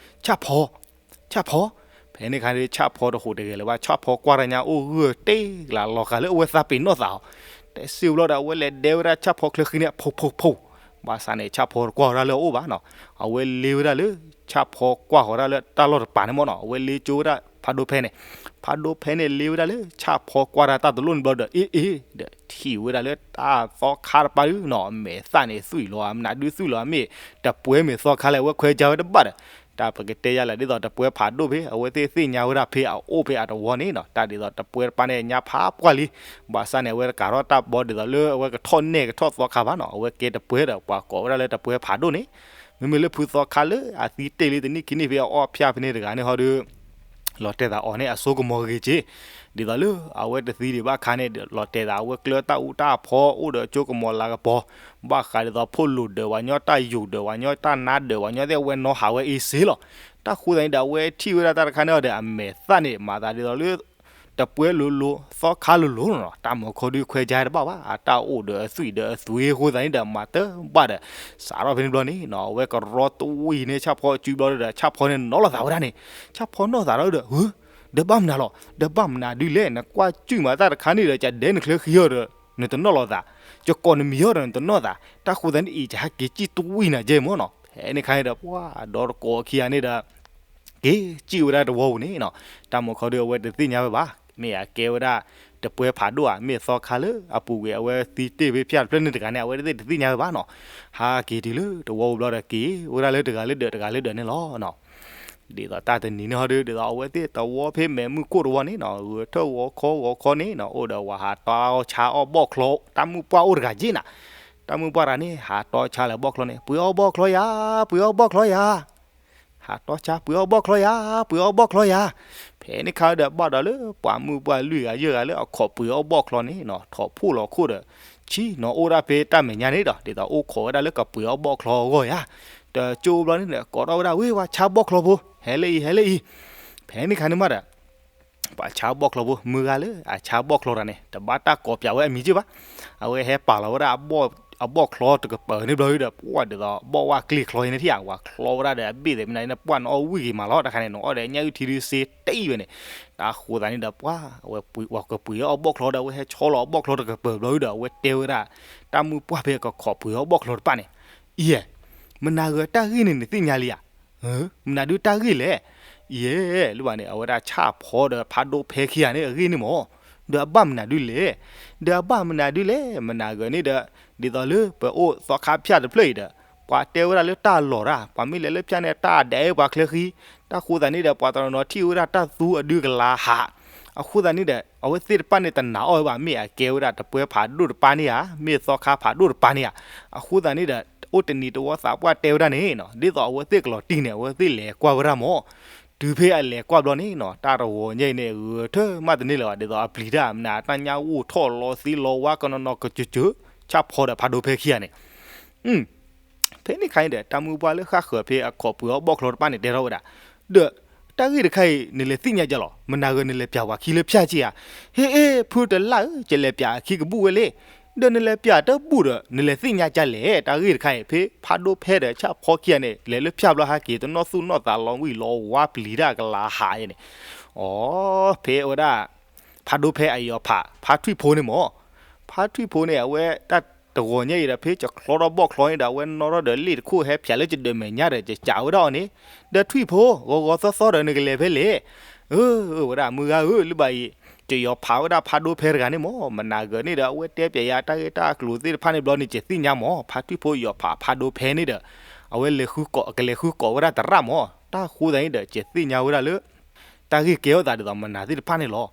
ဆၣ်ဖီ ဆၣ်ဖီ. ဖဲန့ၣ်ခါန့ၣ် ဆၣ်ဖီတဟူးတဂဲၤလၢၤဘၣ် ဆၣ်ဖီကွၢ်တၢ်ညါအိၣ်ဂၢၢ်တ့ၢ်ကလၤလီၤဃာ်လၢအဝဲသးပ့ၤနီၣ်သးအီၤ တစ့ၢ်ဘျီဒီး အဝဲလဲၤဒဲဝဲဒၣ်ဆၣ်ဖီချၢဃံန့ၣ် ဖိဖိဖိ. ဘၣ်ဆၣ်န့ၣ် ဆၣ်ဖီတကွၢ်ဃီၤတၢ်လၢအအိၣ်ဘၣ်နီၤ အဝဲလ့ဝဲဒၣ်လၢ ဆၣ်ဖီကွၢ်ဃီၤတၢ်လၢတၢ်လီၢ်တပၤန့ၣ်မ့ၢ်နီၤ အဝဲလ့ကၠိဝဲဒၣ်ဖးဒိၣ်ဖဲန့ၣ် ဖးဒိၣ်ဖဲန့ၣ်လ့ဝဲဒၣ်လၢ ဆၣ်ဖီကွၢ်တၢ်တၢ်တလိၣ်န့ၣ်ဘျီဒီး အ့ၣ်အ့ၣ် ဒီးထံၣ်ဝဲဒၣ်လၢတၢ်သီခါတပၤဒုနီၤ အမဲာ်သၣ်န့ၣ်သွံၣ်လီၤ အမနုၤဒုသွံၣ်လီၤ အမ့ၢ်တပှဲၤမ့ၢ်သီခါလဲၣ် အဝဲခွဲးကၢဝဲတဘၣ်ဒီး တၢ်ပကတဲယၤလဲၣ် ဒ်သိးတပှဲၤဖးဒိၣ်ဖဲ အဝဲသ့ၣ်သ့ၣ်ညါဝဲဒၣ်ဖဲအအိၣ်ဖဲအတဝီန့ၣ်နီၤ တၢ်ဒ်သိးတပှဲၤတပၤန့ၣ် ညါဖးပှၢ်လံ ဘၣ်ဆၣ်န့ၣ် အဝဲတကးထီၣ်တၢ်ဘီဒ်သိးလၢအဝဲကထီၣ်နဲၣ်ကထီၣ်သီခါဘၣ်နီၤ အဝဲကဲတပှဲၤဒီး ပှၤကိးဝဲဒၣ်လၢတပှဲၤဖးဒိၣ်န့ၣ် မ့မ့ၢ်လၢဖုသီခါလၢအသံတ့ၢ်လံတနံၣ်ခံနံၣ်ဖဲအအီၣ်ဖၠၣ်ဖဲန့ၣ်တဂၤန့ၣ်ဟီဒီး လီၤတဲာ်သးအီၤန့ၣ်အစိကမီၤဂ့ၤက့ၤ, ဒ်သိးလၢအဝဲတသံဒံးဘၣ်ခါန့ၣ် လီၤတဲာ်သးအဝဲကျၢတၢ်အူတၢ်ဖီအိၣ်ဒီးကၠိကမီၤလၤကပီၤ, ဘၣ်ဃးဒ်သိးဖိလိာ်ဒၢးပှၤညီတၢ်ယိာ်ဒၢးပှၤညီတၢ်နါဒၢးပှၤညီသ့ၣ်အဝဲနီၢ်ဟးဝဲအ့စ့လီၤ. တၢ်ဃိသတးန့ၣ်ဒီး အဝဲထံၣ်ဝဲဒၣ်တၢ်တခါန့ၣ်အီၤဒီး အမဲာ်သၣ်န့ၣ် မၤသးဒ်သိးလၢ တပှဲၤလိၤလိၤ သီခါလိၤလိၤနီၤနီၤ, တၢ်မုာ်ခီဒုးခွဲးယါတဘၣ်ဘၣ်, အတၢ်အိၣ်ဒီးအသွံၣ်ဒီးအသွံၣ်အဃိသတးန့ၣ်ဒီး မၤတဘၣ်ဒီး စးထီၣ်ဖဲန့ၣ်ဘျီန့ၣ်နီၤ အဝဲကရီတဝံၤန့ၣ် ဆၣ်ဖီစုဘျီဒီး ဆၣ်ဖီန့ၣ်နီၣ်လီၤသးဝဲဒၣ်န့ၣ်, ဆၣ်ဖီနီၣ်သးဒီး ဧၢ, ဒီးဘၣ်မနုၤလီၤ, ဒီးဘၣ်မနုၤဒုးလဲၣ်, နကွၢ်စုၣ်မးတၢ်တခါန့ၣ်ဒီး ကဒဲနချၢဃံအီၤဒီး နတနီၣ်လီၤသး, ကကိးနမံၤအီၤဒီးနတနီၣ်သး, တၢ်ဃိသတးန့ၣ်အံၤ ယဟဲက့ၤစံၣ်တဝံၤနၤကဲမ့ၢ်နီၤ, ဖဲန့ၣ်ခါန့ၣ်ဒီး ပှၤဒီတကိးခံဂၤန့ၣ်ဒီး က့ၤစံၣ်ဝဲဒၣ်တဝီပူၤန့ၣ်နီၤ, တၢ်မုာ်ခီဒုးအဝဲတသ့ၣ်ညါဝဲဘၣ်, မ့ၢ်အကဲဝဲဒၣ် တပှဲၤဖးဒိၣ်ဧါ မ့ၢ်သီခါလၢအပူၤကွံာ် အဝဲသံတ့ၢ်ဖဲဖၠၣ်တဖျၢၣ်န့ၣ်တဂၤန့ၣ် အဝဲသ့ၣ်တသ့ၣ်ညါဝဲဘၣ်နီၤ, ဟးက့ၤတုၤလၢတဝီပူၤဘျီဒီးက့ၤဝဲဒၣ်လၢတဂၤလၢဒၢးတဂၤလၢဒၢးန့ၣ်လီၤနီၤ. ဒ်သိးတၢ်တနံၤန့ၣ်ဟီဒုး ဒ်သိးအဝဲသ့ၣ်တဝီဖဲမဲးမုၢ်ခိၣ်တဝီန့ၣ်နီၤ ဂဲၤထၢၣ်ဂီၤခီဂီၤခီန့ၣ်နီၤ အိၣ်ဒီးဝဲဟးတီဆါအီၣ်ဘီၣ်ချီ တၢ်မုၢ်ပှၢ်အိၣ်တဂၤက့နီၤ, တၢ်မုၢ်ပှၢ်တဂၤန့ၣ် ဟးတီဆါလၢဘီၣ်ချီန့ၣ် ပှ့ၤအီၣ်ဘီၣ်ချီယၤ, ပှ့ၤအီၣ်ဘီၣ်ချီယၤ ဟးတီဆါ ပှ့ၤအီၣ်ဘီၣ်ချီယၤ, ပှ့ၤအီၣ်ဘီၣ်ချီယၤ, ဖဲန့ၣ်ခါဒီးဘၣ်ဒီးလၢပှၤမုၢ်ပှၢ်လွံၢ်ဂၤယဲၢ်ဂၤလၢအခီၣ်ပှ့ၤအီၣ်ဘီၣ်ချီန့ၣ်နီၤ ထီၣ်ဖှိၣ်လီၤခိၣ်ဒီး ဆံနီၤအိၣ်ဒၣ်ဖဲတၢ်မဲာ်ညါန့ၣ်ဒီး ဒ်သိးအိၣ်ခိးဝဲဒၣ်လၢကပှ့ၤအီၣ်ဘီၣ်ချီအဂီၢ်ယၤ, တကၠိဘျီန့ၣ်ဒီး ကိးထီၣ်ဝဲဒၣ်ဝ့ၢ်ဝဲဆါဘီၣ်ချီဖိ ဟဲလၢအံၤ ဟဲလၢအံၤ, ဖဲန့ၣ်ခါန့ၣ်မးဒီး ပှၤဆါဘီၣ်ချီဖိ မုၢ်ဂၤလၢအဆါဘီၣ်ချီတဂၤန့ၣ် တဘၣ်တၢ်ကိးပၠးဝဲအမံၤက့ဘၣ်, အဝဲဟဲပာ်လီၤဝဲဒၣ် အဘီၣ်ချီတကပၤန့ၣ်ဘျီဒုးဒီး ပှၢ်ဒ်သိး ဘီၣ်ဝၣ်ကျ့ၣ်ချီအံၤန့ၣ်ထံၣ်ဧါ ဝဲချီဝဲဒၣ်ဒီးအဘ့ၣ်သ့ၣ်မနုၤန့ၣ် ပှၢ်နအီၣ်ဝံၣ်ဂ့ၤမးလီၤ တခါန့ၣ် နအီၣ်ဒီးညၣ်အုၣ်ထံဒုးစ့တအံၤဝဲန့ၣ်, တၢ်ဃိသးန့ၣ်ဒီးပှၢ် အဝဲပှ့ၤ ပှၤကပှ့ၤအီၣ်ဘီၣ်ချီဒီး အဝဲဟဲဆီလီၤအီၣ်ဘီၣ်ချီတကပၤဘျီဒုးဒီး အဝဲတဲဝဲဒၣ် တၢ်မုၢ်ပှၢ်ဖဲကခီၣ်ပှ့ၤအီၣ်ဘီၣ်ချီတဖၣ်န့ၣ်, အံၤ မနၤဂၤတၢ်ဂ့ၢ်န့ၣ်နသ့ၣ်ညါလံဧါ မနုၤဒုးတၢ်ဂ့ၢ်လဲၣ်, ယဲ လၢဘၣ်န့ၣ် အဝဲဒၣ်ဆၣ်ဖီဒီးဖးဒိၣ်ဖဲခံဂၤန့ၣ် အဂ့ၢ်န့ၣ်မး, ဒီးအဘၣ်မနုၤဒုးလဲၣ်, ဒီးအဘၣ်မနုၤဒုးလဲၣ်, မနၤဂၤန့ၣ်ဒီး ဒ်သိးလၢပအိၣ်သီခါဖၠၣ်တဖျၢၣ်အံၤဒီး ပှၤတဲဝဲဒၣ်လၢတၢ်လီၤတၢ် ပှၤမ့ၢ်လဲၤလၢဖၠၣ်န့ၣ် တၢ်ဒဲးပှၤချၢဃံ, တၢ်ဃိသးန့ၣ်ဒီး ပှၤတနီၤနီၤထံၣ်ဝဲဒၣ်တၢ်သူအဒုကလၤဟး, အဃိသတးန့ၣ်ဒီး အဝဲသ့ၣ်တဖၣ်န့ၣ်တနာ်အီၤဝဲဘၣ် မ့ၢ်အကဲဝဲဒၣ်တပှဲၤဖးဒိၣ်တပၤန့ၣ်ဧါ, မ့ၢ်သီခါဖးဒိၣ်တပၤန့ၣ်ဧါ, အဃိသတးန့ၣ်ဒီး အိၣ်တနံၤတဝီသးပှၢ်တဲဝဲဒၣ်န့ၣ်နီၤ ဒ်သိးအဝဲသ့ၣ်ကလီၤတံၢ်န့ၣ် အဝဲသ့ၣ်လဲၤကွၢ်ဝဲဒၣ်မး, တုၤဖဲအလဲၤကွၢ်ဘျီန့ၣ်နီၤ တၢ်တဂီၤညါအံၤန့ၣ် ဂဲၤထၢၣ်မးတန့ၢ်လၢၤဘၣ် ဒ်သိးအပျံၤတၢ်မနုၤ တၢ်ညၣ်အိၣ်ထီၣ်လီၤသံလီၤဝါကနီၤနီၤကစၢၢ်စၢၢ် ဆၣ်ဖီဒီးဖးဒိၣ်ဖဲခံဂၤန့ၣ် ဖဲန့ၣ်ခါန့ၣ်ဒီး တၢ်မုၢ်ပှၢ်လၢဃၣ်ဃၢၤဖဲအခီၣ်ပှ့ၤအီၣ်ဘီၣ်ချီတဖၣ်န့ၣ် တဲထီၣ်ဝဲဒၣ်, ဒီးတၢ်ဂ့ၢ်တခါအံၤ နလဲၤသ့ၣ်ညါကလီၤ, မနၤဂၤနလဲၤပၠးပှၤခံလၢဖၠၣ်က့ဧါ, ဟ့ၣ်အ့ ဖုတလၣ်ဧၢ ကလဲၤပၠးအခံကဘူၣ်ဝဲလံ, ဒီးနလဲၤပၠးတဘူၣ်ဒီး နလဲၤသ့ၣ်ညါကလဲၣ်, တၢ်ဂ့ၢ်တခါအံၤ ဖဲဖးဒိၣ်ဖဲဒီးဆၣ်ဖီခံဂၤန့ၣ် လဲၤလၢဖၠၣ်ဘျီဟဲက့ၤ တနီၣ်သူၣ်နီၣ်သးလီၤဝံၣ်လီၤဝါပျံၤတၢ်ကလၤဟးန့ၣ်, အိ ဖဲဝဲဒၣ် ဖးဒိၣ်ဖဲအယီၤဖး ဖါထွံၣ်ဖိန့ၣ်မး, ဖါထွံၣ်ဖိန့ၣ် အဝဲတၢ်တဂီၤညါအံၤဒီး ဖဲကချီထီၣ်ဘီၣ်ချီန့ၣ်ဒီး အဝဲနီၣ်ထီၣ်ဒီးလ့ၣ်တခိၣ်ဟဲဖျါလၢကဒၢးမဲာ်ညါဒီး ကစံးဝဲဒၣ်အီၤန့ၣ်, ဒီးထွံၣ်ဖိ ဂီၤဂီၤသီသီဒီး နကလဲၤဖဲလဲၣ်, အၢ ဝဲဒၣ်မုၢ်ဂၤဧၢ လၢဘၣ်အံၤ ကယီၤဖးဝဲဒၣ်ဖးဒိၣ်ဖဲတဂၤန့ၣ်မး, မနၤဂၤန့ၣ်ဒီး အဝဲတဲပျဲယၤတၢ်ဂ့ၢ်တၢ်အကျိၤသ့ၣ်တဖၣ်န့ၣ်ဘျီန့ၣ် ကသ့ၣ်ညါမး, ဖါထွံၣ်ဖိယီၤဖးဖးဒိၣ်ဖဲန့ၣ်ဒီး အဝဲလဲၤဃုကိး ကလဲၤဃုကိးဝဲဒၣ်သရၣ်မး, တၢ်ဃိသတးန့ၣ်ဒီး ကသ့ၣ်ညါဝဲဒၣ်လၢ တၢ်ဂ့ၢ်ကဲထီၣ်သးဒ်သိးမနၤသ့ၣ်တဖၣ်န့ၣ်လီၤ.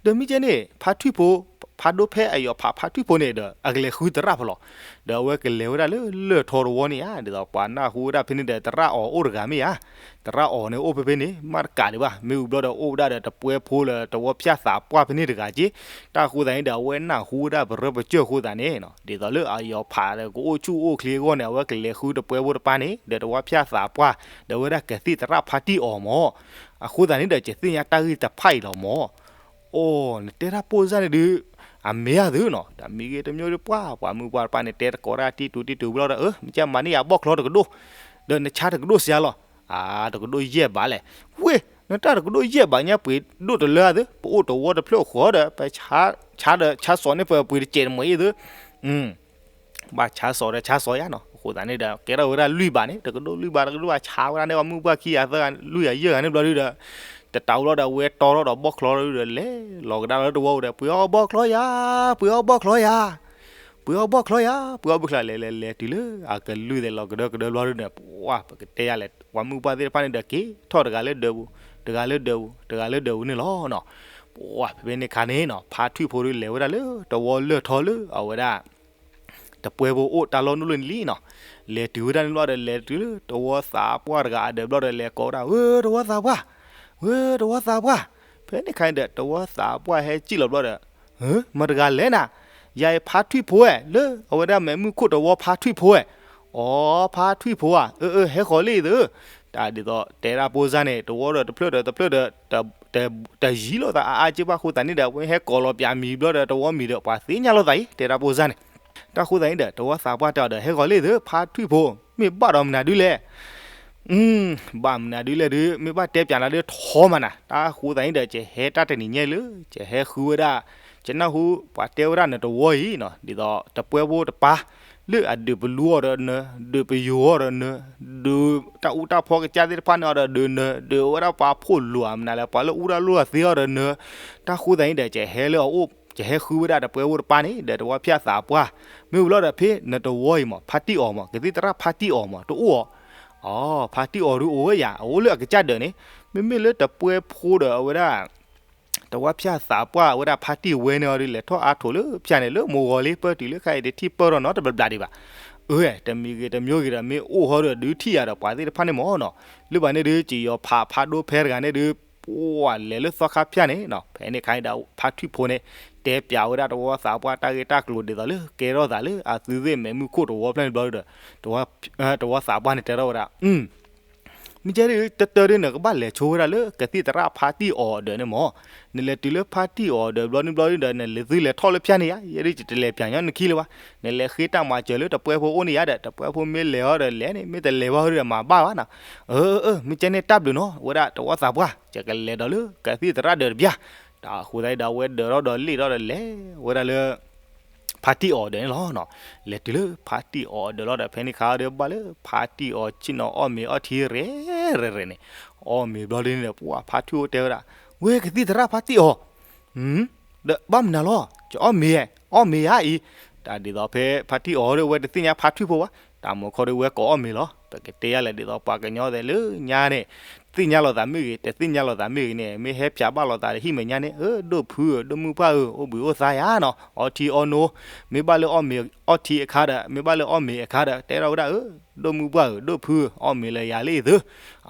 ဒီးမ့ၢ်ကဲန့ၣ် ဖါထွံၣ်ဖိ ဖးဒိၣ်ဖဲအယီၤဖးဖါထွံၣ်ဖိန့ၣ်ဒီး အကလဲၤဃုသရၣ်ဖဲလီၤ. ဒီးအဝဲကလဲၤဝဲဒၣ်လၢလၢၢ်ထီတဝီန့ၣ်ဧါ, ဒ်သိးပှၤနၢ်ဟူဝဲဒၣ်ဖဲန့ၣ်ဒီး သရၣ်အီၤအိၣ်တဂၤမ့ၢ်ဧါ, သရၣ်အီၤန့ၣ်အိၣ်ဖဲဖဲန့ၣ် မ့ၢ်တကးဒံးဘၣ်, မ့ၢ်ဝံၤဘျီဒီးအိၣ်ဝဲဒၣ်ဒီးတပှဲၤဖိလၢတဝီဖၠၣ်သးပှၢ်ဖဲန့ၣ်တဂၤက့, တၢ်ဃိသတးန့ၣ်ဒီး အဝဲနၢ်ဟူဝဲဒၣ်ပရၢပစၢၢ်အဃိသတးန့ၣ် ဒ်သိးလၢအယီၤဖးဒီးကအိၣ်ဆူၣ်အိၣ်ချ့အဂီၢ်န့ၣ် အဝဲကလဲၤဃုတပှဲၤဖိတပၤန့ၣ် ဒီးတဝီဖၠၣ်သးပှၢ် ဒီးဝဲဒၣ်ကသံၣ်သရၣ်ဖါတံၢ်အီၤမး, အဃိသတးန့ၣ်ဒီး ကသ့ၣ်ညါတၢ်ဂ့ၢ်တဖၣ်အံၤလီၤမး. အိ နတဲတၢ်ပိၢ်စၢ်န့ၣ်ဒုး အမ့ၢ်ဧါသုနီၤ, တၢ်မံၤဂ့ၤတမံၤဒုးပှၤ ပှၤမုၢ်ပှၢ်တပၤန့ၣ် တဲသကိးတၢ်တံၢ်တူၤတံၢ်တူၤဘျီဒီး အၢ မ့ၢ်ကမၤန့ၢ်ယၤဘီၣ်ချီတကဒိၣ်, ဒီးနဆါတကဒိၣ်စှၤလီၤ, အါ တကဒိၣ်ယဲၢ်ဘးလဲၣ်, ဝ့ၢ် နတၢ်တကဒိၣ်ယဲၢ်ဘးညါပှ့ၤဒိၣ်တလၢအသု ပအိၣ်တဝီတဖျၢၣ်ဃီဒီး ပဆါ ဆါဒီးဆါစီၤန့ၣ်ပပှ့ၤတစဲးတမှဲၤအံၤသု ဘၣ်ဆါစီၤဒီးဆါစီၤယါနီၤ, အဃိသတးန့ၣ်ဒီး ကဲထီၣ်ဝဲဒၣ်လွံၢ်ဘးန့ၣ် တကဒိၣ်လွံၢ်ဘး တကဒိၣ်ဘၣ်ဆါဝဲဒၣ်န့ၣ် ပှၤမုၢ်ပှၢ်ခံဂၤသၢဂၤလွံၢ်ဂၤယဲၢ်ဂၤန့ၣ်ဘျီဒုးဒီး တတးဘျီဒီး အဝဲတီထီၣ်ဒီးဘီၣ်ချီဒုးဒီး လဲၤလီၤကဒါလီၤလၢတဝီပူၤဒီး ပှ့ၤအီၣ်ဘီၣ်ချီယၤ, ပှ့ၤအီၣ်ဘီၣ်ချီယၤ, ပှ့ၤအီၣ်ဘီၣ်ချီယၤ, ပှ့ၤအီၣ်ဘီၣ်ချီ လဲၤလဲၤလဲၤတုၤလၢ အကလုၢ်သဲးလီၤကဒၢကဒၢဘျီဒုးန့ၣ် ပှၤ ပကတဲယၤလဲၣ် ပှၤမုၢ်ပှၢ်သ့ၣ်တဖၣ်န့ၣ်ဒီး က့ၤထီၣ်တဂၤလၢဒၢးပူၤ တဂၤလၢဒၢးပူၤ တဂၤလၢဒၢးပူၤန့ၣ်လီၤနီၤ. ပှၤ ဖဲဖဲန့ၣ်ခါန့ၣ်နီၤ ဖါထွံၣ်ဖိဒုးလဲၤဝဲဒၣ်လၢတဝီလၢၢ်ထီလၢအဝဲဒၣ် တပှဲၤဖိအိၣ်တၢ်လီၢ်နုာ်လီၤန့ၣ်လံနီၤ. လဲၤတုၤဝဲဒၣ်န့ၣ်ဘျီဒီး လဲၤတုၤလၢတဝီသးပှၢ်တဂၤအဒၢးဘျီဒီး လဲၤကိးဝဲဒၣ် ဧၢ တဝီသးပှၢ်, ဝဲတဝီသးပှၢ်, ဖဲန့ၣ်ခါအံၤဒီး တဝီသးပှၢ်ဟဲစံၣ်လီၤဘျီဒီး, မတၤတဂၤလဲၣ်နၤ, ယၤအံၤဖါထွံၣ်ဖိဝဲ လၢအဝဲဒၣ်မဲးမုၢ်ခိၣ်တဝီဖါထွံၣ်ဖိဝဲ, အိ ဖါထွံၣ်ဖိဧါ, အၢ အၢ ဟဲဃီၤလံသု, တၢ်ဒ်သိးတဲဒၣ်ဖိစၢ်န့ၣ် တဝီဒီးတဖျၢၣ်ဒီးတဖျၢၣ်ဒီး တယံၤလိာ်သးအါအါက့ဘၣ်အဃိသတးန့ၣ်ဒီး အဝဲဟဲကိးလီၤပၠးမံၤဘျီဒီးတဝီမံၤဒီး ပှၤသ့ၣ်ညါလိာ်သးအံၤ တဲဒၣ်ဖိစၢ်န့ၣ်, တၢ်ဃိသတးန့ၣ်ဒီး တဝီသးပှၢ်တဲအီၤဒီး ဟဲဃီၤလံသု ဖါထွံၣ်ဖိ, မ့ၢ်ဘၣ်ဒီးမနုၤဒုလဲၣ် ဘၣ်မနုၤဒုလဲၣ်ဒုး မ့ၢ်ဘၣ်တဲပၠးနၤဒုးထီမးနၤ, တၢ်ဃိသတးန့ၣ်ဒီး ယဟဲတၢ်တနံၤညါလၢ ယဟဲဃုဝဲဒၣ်, ယနၢ်ဟူပှၤတဲဝဲဒၣ်နတဝီအံၤနီၤ ဒ်သိးတပှဲဖိတပၢ်, လၢအဒုးပလူအီၤဒီးနၢၤ, ဒုးပယိၤအီၤဒီးနၢၤ, ဒုးတၢ်အူတၢ်ဖီကစၢ်သ့ၣ်တဖၣ်န့ၣ်အီၤဒီးဒုးနၢၤ, ဒုးဝဲဒၣ်ပှၤဖိၣ်လိာ်အမနုၤလဲၣ် ပှၤလၢအူတၢ်လိၣ်အသ့အီၤဒီးနၢၤ, တၢ်ဃိသတးန့ၣ်ဒီး ယဟဲလၢအအိၣ် ယဟဲဃုဝဲဒၣ်တပှဲဖိတပၢ်န့ၣ် ဒီးတဝီဖၠၣ်သးပှၢ်, မ့ၢ်ဝံၤလီၤဒီးဖဲနတဝီအံၤမး ဖါတံၢ်အီၤမး ကသံၣ်သရၣ်ဖါတံၢ်အီၤမး တအိၣ်အီၤ, အိ ဖါတံၢ်အီၤဒုးအိၣ်ဝဲယၤ အအိၣ်လၢအကစၢ်ဒၢးန့ၣ်, မ့မ့ၢ်လၢတပှဲဖိဒီးအဝဲဒၣ် တဝီဖၠၣ်သးပှၢ်အဝဲဒၣ်ဖါတံၢ်ဝဲန့ၣ်အီၤဒုး လဲၤထီၣ်အါထိးလၢဖၠၣ်န့ၣ် လၢမိၢ်ဂီၤလံ ပၢတုၤလၢခါအံၤတထံၣ်ပၢၢ်ထီၣ်နီတဘျီဘျီဒံးဘၣ်, အၢ တမံၤဂ့ၤတမံၤဂ့ၤဒီး မ့ၢ်အိၣ်ဟီဒီးဒုးထံၣ်ယၤဒီးပှၤသ့ၣ်တဖၣ်န့ၣ်မးနီၤ, လၢဘၣ်န့ၣ်ဒုး ကယီၤဖးဖးဒိၣ်ဖဲတဂၤန့ၣ်ဒုး ပှၤလဲၤလၢသီခါဖၠၣ်န့ၣ်နီၤ, ဖဲန့ၣ်ခါအံၤဒီး ဖါထွံၣ်ဖိန့ၣ် တဲပၠးဝဲဒၣ်တဝီသးပှၢ်တၢ်ဂ့ၢ်တၢ်ကျိၤဒ်သိးလၢကဲထီၣ်သးလၢအသုသ့ၣ်မဲးမုၢ်ခိၣ်တဝီဖျၢၣ်န့ၣ်ဘျီဒီး, တဝီသးပှၢ်န့ၣ်တဲထီၣ်ဝဲဒၣ် မ့ၢ်ကဲဒုး တတၢၢ်ဒုး နကဘၣ်လဲၤဆိဝဲဒၣ်လၢကသံၣ်သရၣ်ဖါတံၢ်အီၤအဒၢးန့ၣ်မး, နလဲၤတုၤလၢဖါတံၢ်အီၤအဒၢးဘျီန့ၣ်ဘျီဒီး နလဲၤသုလဲၤထီၣ်လၢဖၠၣ်န့ၣ်ယါ, ယဲဒုးယတလဲၤပၠးညီနခံလၢၤဘၣ်, နလဲၤဃ့တၢ်မၤစၢၤလၢတပှဲဖိအိၣ်န့ၣ်ယါဒီး တပှဲဖိမ့ၢ်လဲၤအီၤဒီးလဲၤန့ၣ် မ့ၢ်တလဲၤဘၣ်ဒီးမၤဘၣ်ဘၣ်နီၤ, အၢ အၢ မ့ၢ်ကဲန့ၣ်တၢ်ဘျုးနီၤ ဝဲဒၣ်တဝီသးပှၢ် ယကလဲၤဒီးလၢကသံၣ်သရၣ်ဒၢးတပျၢ်, တၢ်ဃိသတးဒီး အဝဲဒၢးထီၣ်ဒီးလ့ၣ်ထီၣ်ဒီးလဲၤဝဲဒၣ်လၢ ဖါတံၢ်အီၤဒၢးန့ၣ်လီၤ. လဲၤတုၤလၢဖါတံၢ်အီၤအဒၢးလီၤဒီး ဖဲန့ၣ်ခါဒီးဘၣ်လၢဖါတံၢ်အီၤဆ့ၣ်နီၤအီၣ်မ့ၤအီထံရဲၣ်ရဲၣ်န့ၣ်, အီၣ်မ့ၤဘျီဒုးန့ၣ်ဒီး ပှၤဖါထွံၣ်ဖိတဲဝဲဒၣ်, ဝဲကသံၣ်သရၣ်ဖါတံၢ်အီၤ, ဒီးဘၣ်မနုၤလီၤ ကအီၣ်မ့ၤ, အီၣ်မ့ၤဧါအံၤ, တၢ်ဒ်သိးဖဲဖါတံၢ်အီၤဒီး ဝဲတသ့ၣ်ညါဖါထွံၣ်ဖိဘၣ်, တၢ်မူခီဒီးဝဲကိးအီၣ်မ့ၤလီၤ. ပကတဲယါလဲၣ်ဒ်သိးပှၤကညီသ့ၣ်လၢညါန့ၣ် သ့ၣ်ညါလိာ်သးမ့ၢ်ဂ့ၤ တသ့ၣ်ညါလိာ်သးမ့ၢ်ဂ့ၤန့ၣ် မ့ၢ်ဟဲဖၠးဘၣ်လိာ်သးဒီးဟံၣ်မဲာ်ညါန့ၣ် အၢ ဒိၣ်ဖုဧၢ ဒိၣ်မုၢ်ပှၢ်ဧၢ အိၣ်ဘှံးအိၣ်သါယါနီၤ အီထံအီနိ, မ့ၢ်ဘၣ်လၢအီၣ်မ့ၤအီထံအခါဒီး မ့ၢ်ဘၣ်လၢအီၣ်မ့ၤအခါဒီး တဲထီၣ်ဝဲဒၣ်အၢ ဒိၣ်မုၢ်ပှၢ်ဧၢ ဒိၣ်ဖုဧၢ အီၣ်မ့ၤလၢယၤလံသု,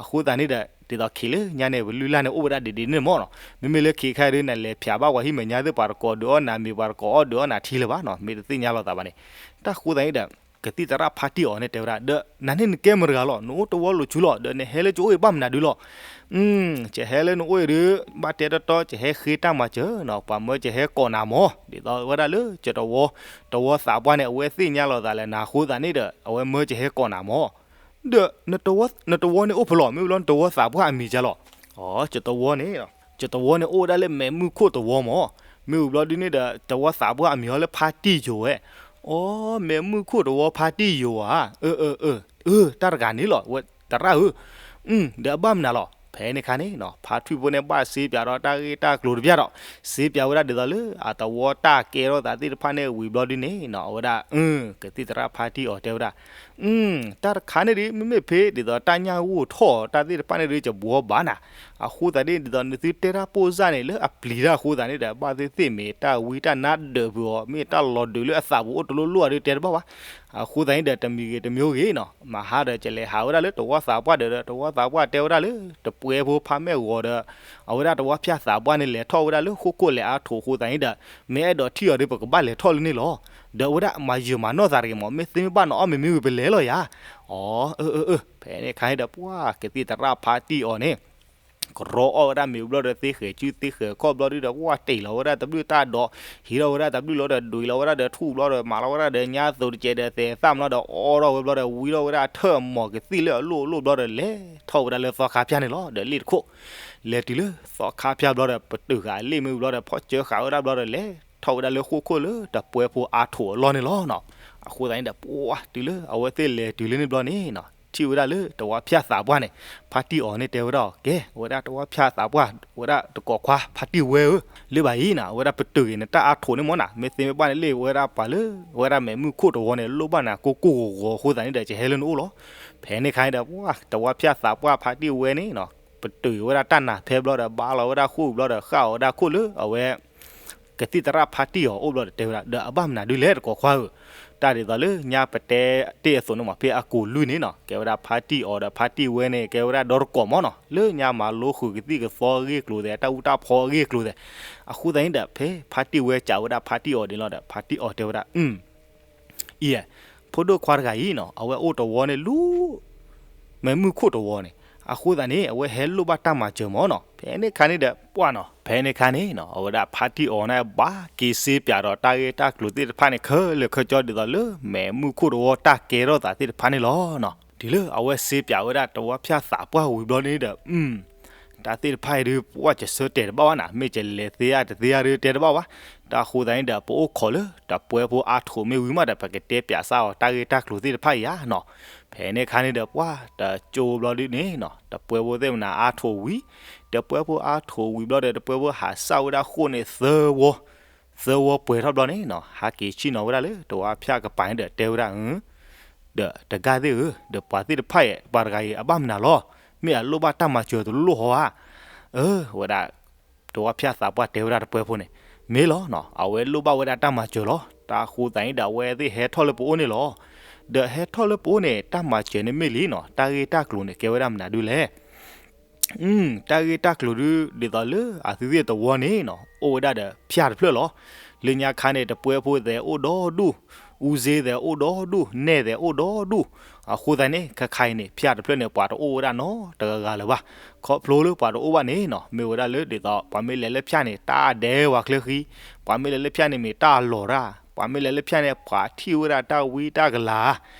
အဃိသတးန့ၣ်ဒီး ဒ်သိးခံးလၢညါန့ၣ် ပလုၢ်လၢ်န့ၣ် အိၣ်ဝဲဒၣ်ဒ်ဒ်န့ၣ်မးနီၤ, မ့မ့ၢ်လၢခံးခါဒီး နလဲၤဖၠးဘၣ်ပှၤဟံၣ်မဲာ်ညါသ့ၣ် ပှၤတကိးဒုးအီၣ်နၤမ့ၤ ပှၤတကိးအီၣ်ဒုးအီၣ်နၤထံလၢၤဘၣ်နီၤ မ့ၢ်တသ့ၣ်ညါလိာ်သးဘၣ်န့ၣ်, တၢ်ဃိသတးန့ၣ်ဒီး ကသံၣ်သရၣ်ဖါတံၢ်အီၤန့ၣ်တဲဝဲဒၣ် ဒီးနၤန့ၣ်နကဲမတၤတဂၤလီၤ နအိၣ်တဝီလိၤဆူလီၤ ဒီးနဟဲလၢကအိၣ်အံၤဘၣ်မနုၤဒုလီၤ ယဟဲလၢနအိၣ်အံၤဒုး ဘၣ်တဲတီတီ ယဟဲဃ့တၢ်မၤစၢၤနီၤ ပှၤမၢယဟဲကိးနၤမး ဒ်သိးဝဲဒၣ်လၢ တဝီသးပှၢ်န့ၣ် အဝဲသ့ၣ်ညါလိာ်သးလၢနၤအဃိသတးန့ၣ်ဒီး အဝဲမၢယဟဲကိးနၤမး, ဒီး နတဝီန့ၣ်အိၣ်ဖဲလဲၣ် မ့ၢ်ဝံၤလီၤ နတဝီသးပှၢ်အမံၤဒ်လဲၣ်, အိ တဝီန့ၣ် တဝီန့ၣ်အိၣ်ဝဲဒၣ်လၢမဲးမုၢ်ခိၣ်တဝီမး, မ့ၢ်ဝံၤဘျီဒုန့ၣ်ဒီး တဝီသးပှၢ်အမံၤဟီလၢဖါတံၢ်ယိၤဝဲ, အိ မဲးမုၢ်ခိၣ်တဝီဖါတံၢ်ယိၤဧါ, အၢ အၢ အၢ တၢ်တဂၤန့ၣ်လီၤ ဝဲသရၣ်ဧၢ, ဒီးအဘၣ်မနုၤလီၤ ဖဲန့ၣ်ခါန့ၣ် ဖါထွံၣ်ဖိန့ၣ်ဘၣ်စ့ပၠးဒီးတၢ်ဂ့ၢ်တၢ်ကျိၤတပျၢ်ဒီး စ့ပၠးဝဲဒၣ်ဒ်သိးလၢအတဝီတၢ်ကဲထီၣ်သးသ့ၣ်တဖၣ်န့ၣ်ဝံၤဘျီဒုန့ၣ် အဝဲဒၣ် ကသံၣ်သရၣ်ဖါတံၢ်အီၤတဲဝဲဒၣ် တၢ်တခါန့ၣ်ဒုး မ့မ့ၢ်ဖဲဒ်သိးတၢ်ညၣ်ဂိၢ်ထီၣ်တၢ်သ့ၣ်တဖၣ်န့ၣ်ဒုး ယဘှီဘၣ်နၤ, အဃိသတးန့ၣ်ဒ်သိးနသုတဲတၢ်ပိၢ်စၢ်န့ၣ် လၢအပျံၤတၢ်အဃိသတးန့ၣ်ဒီး ဘၣ်သ့ၣ်သ့ၣ်မ့ၢ်တၢ်ဝံတၢ်နါဒၢးပူၤအီၤ မ့ၢ်တၢ်လီၤဒုးလၢအသးပူၤအိၣ်တလိၣ်လိၣ်အဒုးတဲတဘၣ်ဘၣ်, အဃိသတးန့ၣ်ဒီး တမံၤဂ့ၤတမံၤဂ့ၤနီၤ မဟါဒီး ကလဲၤဟးဝဲဒၣ်လၢတဝီသးပှၢ်ဒီး တဝီသးပှၢ်တဲဝဲဒၣ်လၢ တပှဲဖိဖါမဲာ်ဂီၤဒီး အဝဲဒၣ်တဝီဖၠၣ်သးပှၢ်န့ၣ် လဲၤထီၣ်ဝဲဒၣ်လၢဃိခိၣ်လဲၤအါထိးအဃိသတးန့ၣ်ဒီး မ့ၢ်အဲၣ်ဒိးထံၣ်အီၤဒီး ပကဘၣ်လဲၤထီၣ်လၢန့ၣ်လီၤ, ဒီးအဝဲဒၣ်မၤယုာ်မၤနီၢ်သးတဂ့ၤမး မ့ၢ်သ့မ့ၢ်ဘၣ်နအီၣ်မ့ၤမ့ၢ်ဝံၤပလဲၤလီၤယၤ, အိ အၢ အၢ အၢ ဖဲန့ၣ်ခါန့ၣ်ဒီး ပှၤကသံၣ်သရၣ်ဖါတံၢ်အီၤန့ၣ် ကရီအီၣ်ဝဲဒၣ်မ့ၤဘျီဒီး သ့ဃဲၤစုသ့ဃဲၤခီၣ်ဘျီဒုဒီး ပှၤတ့ၢ်လီၤဝဲဒၣ်တဘျုးတၢ်ဒီး ဟံးထီၣ်ဝဲဒၣ်တဘျုးလီၤဒီး ဒွံးလီၤဝဲဒၣ်ဒီးထူၣ်ဘျီဒီး မၤလီၤဝဲဒၣ်ဒီးညါသိးတကဲးဒီး သဲးသၣ်မလီၤဒီး အီထီၣ်ဝဲဘျီဒီး ဝံထီၣ်ဝဲဒၣ်ထၢၣ်မီၤကသံၣ်လၢအလိၣ်အလိၣ်ဘျီဒီး လဲၤထီၣ်ဝဲဒၣ်လၢသီခါဖၠၣ်န့ၣ်လီၤ ဒီးလ့ၣ်တခိၣ်, လဲၤတုၤလၢသီခါဖၠၣ်ဘျီဒီး ပတုာ်ဃာ်လ့ၣ်မ့ၢ်ဘျီဒီး ဖီၣ်စၢဃာ်ဝဲဒၣ်ဘျီဒီး လဲၤထီၣ်ဝဲဒၣ်လၢဃိခိၣ်လၢတပှဲဖိအါထိးအလီၢ်န့ၣ်လီၤနီၤ, အဃိသတးန့ၣ်ဒီး ပှၤတုၤလၢအဝဲသ့ၣ်လဲၤတုၤလၢန့ၣ်ဘျီန့ၣ်နီၤ ထံၣ်ဝဲဒၣ်လၢတဝီဖၠၣ်သးပှၢ်န့ၣ် ဖါတံၢ်အီၤန့ၣ်တဲဝဲဒၣ်အီၤ ကဲ အဝဲဒၣ်တဝီဖၠၣ်သးပှၢ် အဝဲဒၣ်တကိးခွါဖါတံၢ်ဝဲဧၢ, လၢဘၣ်အံၤနီၤ အဝဲဒၣ်ပတုာ်ဂ့ၤနတၢ်အါထိးန့ၣ်မ့ၢ်နၤ မ့ၢ်သ့မ့ၢ်ဘၣ်န့ၣ်လ့ၣ်ဝဲဒၣ်ပှၤလၢ အဝဲဒၣ်မဲးမုၢ်ခိၣ်တဝီန့ၣ် လိၣ်ဘၣ်နၤကိၢ်ကိၢ်ဂီၤဂီၤအဃိသတးန့ၣ်ဒီး ယဟဲလၢနအိၣ်လီၤ, ဖဲန့ၣ်ခါန့ၣ်ဒီး ပှၤတဝီဖၠၣ်သးပှၢ်ဖါတံၢ်ဝဲန့ၣ်နီၤ ပတုာ်ဝဲဒၣ်တၢ်နါဖဲဘျီဒီး ဘါလီၤဝဲဒၣ်ဃိၣ်ဘျီဒီး ဃၣ်အီၤဝဲဒၣ်ခိၣ်လၢအဝဲ ကသံၣ်သရၣ်ဖါတံၢ်အီၤအိၣ်ဘျီဒီးတဲဝဲဒၣ် ဒီးအဘၣ်မနုၤဒုလဲၣ်တကိးခွါဧၢ, တၢ်ဒ်သိးလၢညါပတဲတ့ၢ်အသိးန့ၣ်မး ဖဲအကိာ်လွံၢ်န့ၣ်နီၤ ကဲဝဲဒၣ်ဖါတံၢ်အီၤဒီးဖါတံၢ်ဝဲန့ၣ် ကဲဝဲဒၣ်ဒီတကိးမးနီၤ လၢညါမၤလိဃုာ်ကသံၣ်ကသီအဂ့ၢ်အကျိၤသဲး တၢ်အူတၢ်ဖီအဂ့ၢ်အကျိၤသဲး. အဃိသတးန့ၣ်ဒီး ဖဲဖါတံၢ်ဝဲစံးဝဲဒၣ်ဖါတံၢ်အီၤန့ၣ်လီၤဒီး ဖါတံၢ်အီၤတဲဝဲဒၣ် အံၤ ဖိဒိၣ်ခွါတဂၤအံၤနီၤ အဝဲအိၣ်တဝီန့ၣ်လူ မဲာ်မုၢ်ခိၣ်တဝီန့ၣ်. အဃိသတးန့ၣ် အဝဲဟဲလိၣ်ဘၣ်တၢ်မၤစၢၤမးနီၤ. ဖဲန့ၣ်ခါန့ၣ်ဒီး ပှၢ်နီၤ ဖဲန့ၣ်ခါန့ၣ်နီၤ အဝဲဒၣ်ဖါတံၢ်အီၤန့ၣ် ဘၣ်က့ၤစ့ပၠးဒီးတၢ်ဂ့ၢ်တၢ်ကျိၤသ့ၣ်တဖၣ်န့ၣ် ခဲလၢာ်ခဲဆ့ဒ်သိးလၢ မဲာ်မုၢ်ခိၣ်တဝီတၢ်ကဲထီၣ်သးသ့ၣ်တဖၣ်န့ၣ်လီၤနီၤ. တုၤလၢအဝဲစ့ပၠးဝဲဒၣ်တဝီဖၠၣ်သးပှၢ်ဝံၤဘျီန့ၣ်ဒီး တၢ်သ့ၣ်တဖၣ်အံၤဒုး ပှၢ်ကဆၢတဲာ်တဘၣ်ဘၣ်နၤ မ့ၢ်ကလဲၤသ့ဧါတသ့ဧါဒုးတဲတဘၣ်ဘၣ်. တၢ်အဃိသတးန့ၣ်ဒီး ပအိၣ်ခိးလၢ တပှဲဖိအါထိးမ့ၢ်ဝံၤမးဒီး ပကတဲပၠးစၢ်အီၤတၢ်ဂ့ၢ်တၢ်ကျိၤသ့ၣ်တဖၣ်အံၤဧါနီၤ. ဖဲန့ၣ်ခါန့ၣ်ဒီး ပှၢ်တကၠိဘျီဒုးန့ၣ်နီၤ တပှဲဖိသ့ၣ်မနၤအါထိးဝံၤ, တပှဲဖိအါထိးဝံၤဘျီဒီး တပှဲဖိဟးစၢ်ဝဲဒၣ်ဃိၣ်န့ၣ်သၢဝီ သၢဝီပှဲၤထီၣ်ဘျီန့ၣ်နီၤ ဟးက့ၤဆ့ၣ်နီၤဝဲဒၣ်လၢ တဝီဖၠၣ်ကပၤန့ၣ်ဒီးတဲဝဲဒၣ် ဒီးတဂၤသ့ၣ်ဧၢ, ဒီးပှၤသ့ၣ်တဖၣ်အံၤ ပှၤတဂၤအံၤ အဘၣ်မနုၤလီၤ, မ့ၢ်အလိၣ်ဘၣ်တၢ်မၤစၢၤတလိၣ်ဟီဧါ. အၢ ဝဲဒၣ် တဝီဖၠၣ်သးပှၢ်တဲဝဲဒၣ်တပှဲဖိန့ၣ်, မ့ၢ်လီၤနီၤ အဝဲလိၣ်ဘၣ်ဝဲဒၣ်တၢ်မၤစၢၤလီၤ. တၢ်အဃိသတးန့ၣ်ဒီး အဝဲသ့ၣ်ဟဲထီၣ်လၢပအိၣ်န့ၣ်လီၤ. ဒီးဟဲထီၣ်လၢပအိၣ်န့ၣ် တၢ်မၤစၢၤန့ၣ်မ့ၢ်လံနီၤ တၢ်ဂ့ၢ်တၢ်ကျိၤန့ၣ် ကဲဝဲဒၣ်မနုၤဒုလဲၣ်. တၢ်ဂ့ၢ်တၢ်ကျိၤဒုး ဒ်သိးလၢအသုသ့ၣ်တဝီန့ၣ်နီၤ အိၣ်ဝဲဒၣ်ဒီးဖၠၣ်တဖျၢၣ်လီၤ. လၢညါခါန့ၣ် တပှဲဖိသဲးအိၣ်ဒီဒူၣ်, အူစ့သဲးအိၣ်ဒီဒူၣ်, နဲၣ်သဲးအိၣ်ဒီဒူၣ်. အဃိသတးန့ၣ် ခဲခါအံၤန့ၣ် ဖၠၣ်တဖျၢၣ်န့ၣ် ပှၤတအိၣ်ဝဲဒၣ်နီတဂၤဂၤလၢၤဘၣ်. ခီဖျိလၢပှၤတအိၣ်ဘၣ်န့ၣ်နီၤ မ့ၢ်ဝဲဒၣ်လၢဒ်သိး ပှၤမ့ၢ်လဲၤလၢဖၠၣ်န့ၣ် တၢ်ဒဲးဝဲချၢဃံ, ပှၤမ့ၢ်လဲၤလၢဖၠၣ်န့ၣ်မ့ၢ်တၢ်လီၤတၢ်, ပှၤမ့ၢ်လဲၤလၢဖၠၣ်န့ၣ် ပှၤထံၣ်ဝဲဒၣ်တၢ်ဝံတၢ်ကလၤ.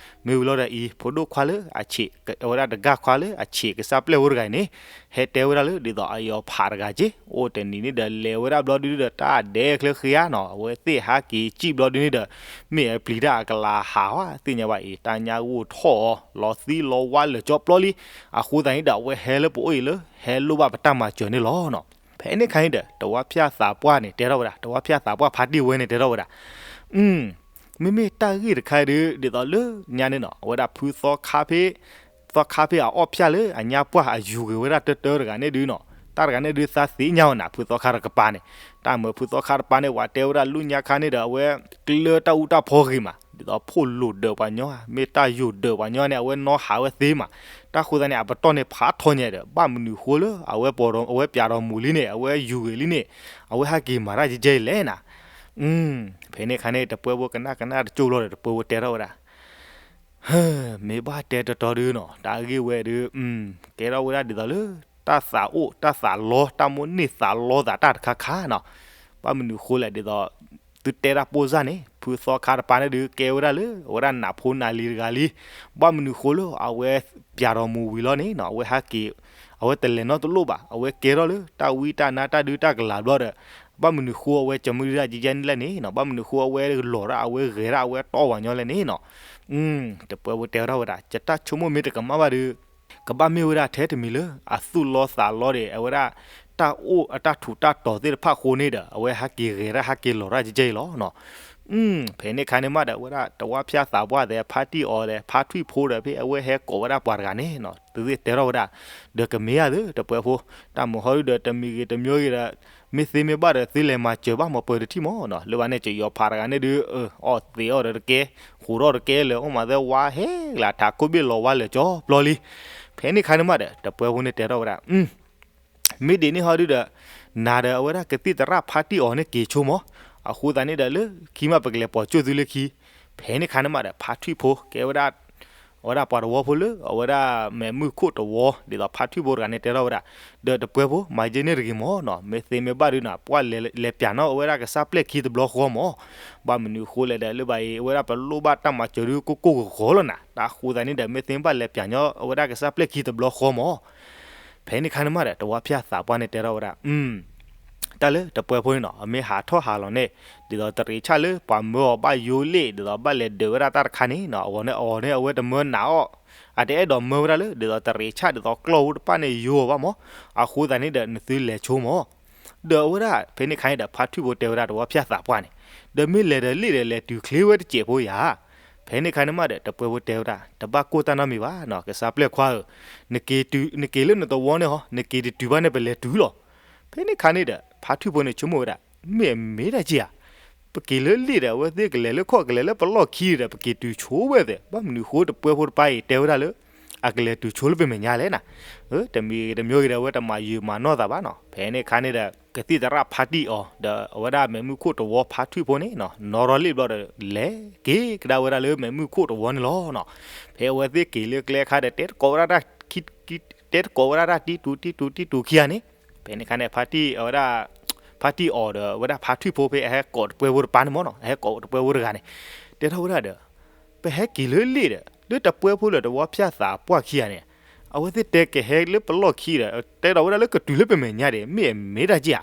မ့ၢ်ဝံၤလီၤဒီးအံၤ ဖိဒိၣ်ခွါလၢအဆံး ဝဲဒၣ်တဂၤခွါလၢအဆံးကစၢ်ပျဲၢ်ဖိတဂၤအံၤန့ၣ် ဟဲတဲဝဲဒၣ်လၢဒ်သိးအယီၤဖးတဂၤက့ အိၣ်တနံၤန့ၣ်ဒီး လဲၤဝဲဒၣ်ဘျီဒုဒီး တၢ်ဒဲးချၢဃံဧါနီၤ အဝဲသ့ၣ်ဟးက့ၤစံၣ်ဘျီဒုန့ၣ်ဒီး မ့ၢ်အပျံၤတၢ်အကလၤဟးဧါ သ့ၣ်ညါဘၣ်အံၤ တၢ်ညါဂိၢ်ထီၣ်အီၤ လီၤသံလီၤဝါလၢာ်ကၠီပျီလံ. အဃိသတးန့ၣ်ဒီး အဝဲဟဲလၢပအိၣ်အံၤလၢ ဟဲလိၣ်ဘၣ်ပတၢ်မၤစၢၤန့ၣ်လီၤနီၤ. ဖဲန့ၣ်ခါန့ၣ်ဒီး တဝီဖၠၣ်သးပှၢ်န့ၣ် တဲထီၣ်ဝဲဒၣ်, တဝီဖၠၣ်သးပှၢ်ဖါတံၢ်ဝဲန့ၣ် တဲထီၣ်ဝဲဒၣ် မ့မ့ၢ်တၢ်ဂ့ၢ်တခါဒုး ဒ်သိးလၢညါန့ၣ်နီၤ အဝဲဒၣ်ဖုသီခါဖ့, သီခါဖ့အအီၣ်ဖၠၣ်လၢအညါပှၢ်အယူၤဂ့ၤဝဲဒၣ်တၢတၢတဂၤန့ၣ်ဒုနီၤ, တၢ်တဂၤန့ၣ်ဒုးသးသ့ၣ်ညါအီၤနၤ ဖုသီခါတကပၤန့ၣ်, တၢ်မၢဖုသီခါတကပၤန့ၣ် ပှၤတဲဝဲဒၣ်လၢညါခါန့ၣ်ဒီး အဝဲကျၢတၢ်အူတၢ်ဖီဂ့ၤမး, ဒ်သိးဖိလိာ်ဒၢးပှၤညီ, မ့ၢ်တၢ်ယိာ်ဒၢးပှၤညီန့ၣ် အဝဲနီၢ်ဟးဝဲသ့မး, တၢ်ဃိသတးန့ၣ် အပတီၢ်န့ၣ်ဖးထီညါဒီး ဘၣ်မနုၤဃိလၢ အဝဲပှၤဒီး, အဝဲပၠးဒီးမူၤလံန့ၣ် အဝဲယူၤဂ့ၤလံန့ၣ် အဝဲဟဲက့ၤမၤတၢ်ကဲကဲအံၤလဲၣ်နၤ. ဖဲန့ၣ်ခါန့ၣ် တပှဲဖိကနၣ်ကနၣ်တကၠိၢ်လီၤဒီး တပှဲဖိတဲထီၣ်ဝဲဒၣ် မ့ၢ်ဘၣ်တဲတတီဒုနီၤ တၢ်ဂ့ၢ်ဝဲဒုး ကဲထီၣ်ဝဲဒၣ်ဒ်သိးလၢ တၢ်သးအိၣ်တၢ်သးလီ တၢ်မိၣ်န့ၢ်သးလီသးတၢ်တခါခါနီၤ, ဘၣ်မနုၤဃိလဲၣ်ဒ်သိး သုတဲတၢ်ပိၢ်စၢ်န့ၣ် ဖုသီခါတပၤန့ၣ်ဒုး ကဲဝဲဒၣ်လၢ အဝဲဒၣ်နးဖိနးလံၤတဂၤလံ, ဘၣ်မနုၤဃိလၢ အဝဲပၠးဒီးမူၤဝံၤလီၤန့ၣ်နီၤ အဝဲဟဲက့ၤ အဝဲတလဲၤနီတလိၣ်ဘၣ် အဝဲကဲထီၣ်လၢ တၢ်ဝံတၢ်နါတၢ်ဒုတၢ်ကလၤဘျီဒီး ဘၣ်မနုၤဃိအဝဲကမုၢ်ဒၣ်ယဲယဲန့ၣ်လဲၣ်န့ၣ်နီၤ, ဘၣ်မနုၤဃိအဝဲလီၤတၢ်အဝဲဂဲၤတၢ်အဝဲတီပှၤညီလဲၣ်န့ၣ်နီၤ. တပှဲဖိတဲထီၣ်ဝဲဒၣ် ယတၢ်ဆိကမိၣ်မ့ၢ်တကမၣ်ဘၣ်ဒီး ကဘၣ်မ့ၢ်ဝဲဒၣ်ထဲတမံၤလၢ အသူၣ်လီသးလီဒီး အဝဲဒၣ် တၢ်အိၣ်အတၢ်ထူးတၢ်တီၤသ့ၣ်တဖၣ်အဃိန့ၣ်ဒီး အဝဲဟဲက့ၤဂဲၤတၢ်ဟဲက့ၤလီၤတၢ်ကဲကဲအံၤလီၤနီၤ. ဖဲန့ၣ်ခါန့ၣ်မးဒီး အဝဲဒၣ်တဝီဖၠၣ်သးပှၢ်သဲး ဖါတံၢ်အီၤသဲး ဖါထွံၣ်ဖိဒီး ဖဲအဝဲဟဲကိးဝဲဒၣ်ပှၤတဂၤန့ၣ်နီၤ သုသ့ၣ်တဲထီၣ်ဝဲဒၣ် ဒီးကမ့ၢ်ဧါသု တပှဲဖိ တၢ်မုာ်ဟီဒုဒီး တမံၤဂ့ၤတမံၤဂ့ၤဒီး မ့ၢ်သ့မ့ၢ်ဘၣ်ဒီး သုလဲၤမၤစၢၤဘၣ်မၤပၢၤတထံၣ်မးနီၤ, လၢဘၣ်န့ၣ် ကယီၤဖးတဂၤန့ၣ်ဒုး အီၣ်သ့းအီၣ်ဒီးတကဲ ဃိးထီၣ်တကဲလၢ အိၣ်မးသဲဝါဟဲကလၤထးခိၣ်ဘ့ၣ်လီၤဝါလၢာ်ကၠီပျီလံ. ဖဲန့ၣ်ခါန့ၣ်မးဒီး တပှဲဖိန့ၣ်တဲထီၣ်ဝဲဒၣ် မ့ၢ်ဒ်န့ၣ်ဟီဒုဒီး နၤဒီးအဝဲဒၣ်ကသံၣ်သရၣ်ဖါတံၢ်အီၤန့ၣ်က့ၤဆိမး, အဃိသတးန့ၣ်ဒီးလၢခံမးပကလဲၤပိာ်ကၠိၣ်သုလၢခံ. ဖဲန့ၣ်ခါန့ၣ်မးဒီး ဖါထွံၣ်ဖိကဲဝဲဒၣ် အဝဲဒၣ်ပှၤတဝီဖိလၢ အဝဲဒၣ်မဲာ်မုၢ်ခိၣ်တဝီ ဒ်သိးဖါထွံၣ်ဖိတဂၤန့ၣ်တဲထီၣ်ဝဲဒၣ်, ဒီးတပှဲဖိ မၤယဲန့ၣ်တဂ့ၤမးနီၤ, မ့ၢ်သ့မ့ၢ်ဘၣ်ဒုနီၤ ပှၤလဲၤပၠးနီၤအဝဲဒၣ်ကစၢ်ပျဲၢ်ခံတဘျီဃီမး. ဘၣ်မနုၤဃိလဲၣ်ဒီး လၢဘၣ်အံၤ အဝဲဒၣ်ပလိၣ်ဘၣ်တၢ်မၤစၢၤဒုကိၢ်ကိၢ်ဂီၤဂီၤလီၤနၤ, တၢ်ဃိသတးန့ၣ်ဒီး မ့ၢ်သ့မ့ၢ်ဘၣ်လဲၤပၠးညီအဝဲဒၣ်ကစၢ်ပျဲၢ်ခံတဘျီဃီမး. ဖဲန့ၣ်ခါန့ၣ်မးဒီး တဝီဖၠၣ်သးပှၢ်န့ၣ်တဲထီၣ်ဝဲဒၣ် တၢ်လၢတပှဲဖိန့ၣ်နီၤ အမ့ၢ်ဟးထီၣ်ဟးလီၤန့ၣ် ဒ်သိးတရံးဆၣ်လၢပှၤမၢအီၤဘၣ်ယိလ့ၣ် ဒ်သိးဘၣ်လဲၤဒၢးဝဲဒၣ်တၢ်တခါန့ၣ်နီၤ အဂီၢ်န့ၣ်အဂီၢ်န့ၣ် အဝဲတမၢနးအီၣ် အတအဲၣ်ဒိးမၢဝဲဒၣ်လၢ ဒ်သိးတရံးဆၣ်ဒ်သိးကျီၢ်ဖိတဖၣ်န့ၣ်ယိအီၤဘၣ်မး. အဃိသတးန့ၣ်ဒီး နသုလဲၤဆိမး ဒီးအဝဲဒၣ် ဖဲန့ၣ်ခါန့ၣ်ဒီး ဖါထွံၣ်ဖိတဲဝဲဒၣ်တဝီဖၠၣ်သးပှၢ်န့ၣ် ဒီးမ့ၢ်လဲၤဒီးလ့ၣ်ဒီးလဲၤတုၤချ့ဝဲတစဲးဖိယၤ. ဖဲန့ၣ်ခါန့ၣ်မးဒီး တပှဲဖိတဲဝဲဒၣ် တဘၣ်ကိၢ်တၢ်နီတမံၤဘၣ်နီၤ ကစၢ်ပျဲၢ်ခွါဧၢ, နက့ၤလၢနသဝီန့ၣ်ဟီ နက့ၤတတုၤဘၣ်န့ၣ် ပလဲၤတုၤလီၤ. ဖဲန့ၣ်ခါန့ၣ်ဒီး ဖါထွံၣ်ဖိန့ၣ်ဆိကမိၣ်ဝဲဒၣ် မ့ၢ်အမ့ၢ်တၢ်က့ဧါ. ပက့ၤလၢလ့ၣ်ဒီး အဝဲသ့ၣ်ကလဲၤလၢခီၣ် ကလဲၤလၢပလီၢ်ခံဒီး ပက့ၤတုၤဆိဝဲသ့ၣ် ဘၣ်မနုၤဃိတပှဲဖိတပၢ်အံၤတဲဝဲဒၣ်လၢ အကလဲၤတုၤဆိလၢပမဲာ်ညါလဲၣ်နၤ. တမံၤတမံၤဂ့ၤဒီး အဝဲတမၤယုာ်မၤနီၢ်သးဘၣ်နီၤ. ဖဲန့ၣ်ခါန့ၣ်ဒီး ကသံၣ်သရၣ်ဖါတံၢ်အီၤ ဒီးအဝဲဒၣ်မဲးမုၢ်ခိၣ်တဝီဖါထွံၣ်ဖိန့ၣ်နီၤ နီၣ်ရီလ့ၣ်ဘျီဒီး လဲၤက့ၤကဒါဝဲဒၣ်လၢမဲးမုၢ်ခိၣ်တဝီန့ၣ်လီၤနီၤ. ဖဲအဝဲသ့ၣ်က့ၤလၢကျဲခါဒီး တဲတကိးဝဲဒၣ်တၢ်ခံ တဲတကိးဝဲဒၣ်တၢ်တံတူတံတူတံတူခံဂၤန့ၣ်, ဖဲန့ၣ်ခါန့ၣ် ဖါတံၢ်အဝဲဒၣ် ဖါတံၢ်အီၤဒီးအဝဲဒၣ်ဖါထွံၣ်ဖိ ဖဲအဟဲကိးတပှဲဖိတပၢ်န့ၣ်မ့ၢ်နီၤ, အဟဲကိးတပှဲဖိတဂၤန့ၣ် တဲထီၣ်ဝဲဒၣ်ဒီး ပဟဲက့ၤလၢလ့ၣ်ဒီး လၢတပှဲဖိလၢတဝီဖၠၣ်သးပှၢ်ခံဂၤန့ၣ် အဝဲသ့ၣ်တဲကဟဲလၢပလီၢ်ခံဒီး တဲဒီးဝဲဒၣ်လၢကတုၤလၢပမဲာ်ညါဒီး မ့ၢ်အမ့ၢ်တၢ်က့ဧါ.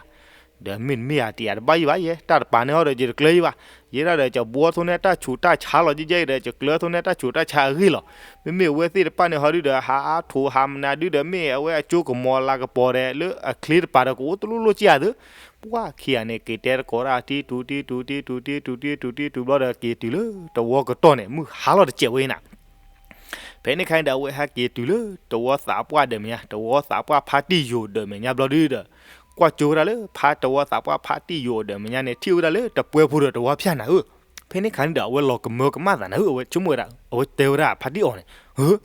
ဒီးမ့တမ့ၢ်ဧါ တယၤတဘၣ်ယံၤဘၣ်ယဲ တၢ်တပာ်န့ၢ်အီၤဒီး ယတကျၢၤယံၤဘၣ်, ယဲဒၣ်ဒီး ယဘှီထိၣ်န့ၢ်တၢ်ဆူးတၢ်ဆါလီၤကဲကဲအံၤဒီး ယကျၢၤထိၣ်န့ၢ်တၢ်ဆူးတၢ်ဆါအဂ့ၢ်လီၤ. မ့မ့ၢ်အဝဲသ့ၣ်တဖၣ်န့ၣ်ဟီဒုဒီး ဟးအါထိးဟးမနုၤဒုဒီး မ့ၢ်အဝဲအကၠိကမီၤလၤကပီၤဒီး လၢအချ့တပၤဒီး ကအိၣ်တလိၣ်လိၣ်ကဲဧါသ့, ပှၢ်ခံဂၤန့ၣ် က့ၤတဲတကိးဒၣ်တံတူတံတူတံတူတံတူတံတူဘျီဒီး က့ၤတုၤလၢတဝီကတီၢ်န့ၣ် မုၢ်ဟါလီၤတစဲးဝဲအံၤနၤ. ဖဲန့ၣ်ခါန့ၣ်ဒီး အဝဲဟဲက့ၤတုၤလၢတဝီသးပှၢ်ဒၢးမဲာ်ညါ တဝီသးပှၢ်ဖါတံၢ်ယိာ်ဒၢးမဲာ်ညါဘျီဒုဒီး ကွၢ်ကၠိဝဲဒၣ်လၢဖါတဝီသးပှၢ်ဖါတံၢ်ယိာ်အဒၢးမဲာ်ညါန့ၣ် ထံၣ်ဝဲဒၣ်လၢတပှဲဖိဒီးတဝီဖၠၣ်နၤဧၢ. ဖဲန့ၣ်ခါန့ၣ်ဒီး အဝဲလီၤကမၢကမၣ်သးနၤဧၢ, အဝဲဆိကမိၣ်ဝဲဒၣ် အဝဲတဲဝဲဒၣ်ဖါတံၢ်အီၤန့ၣ် ဧၢ,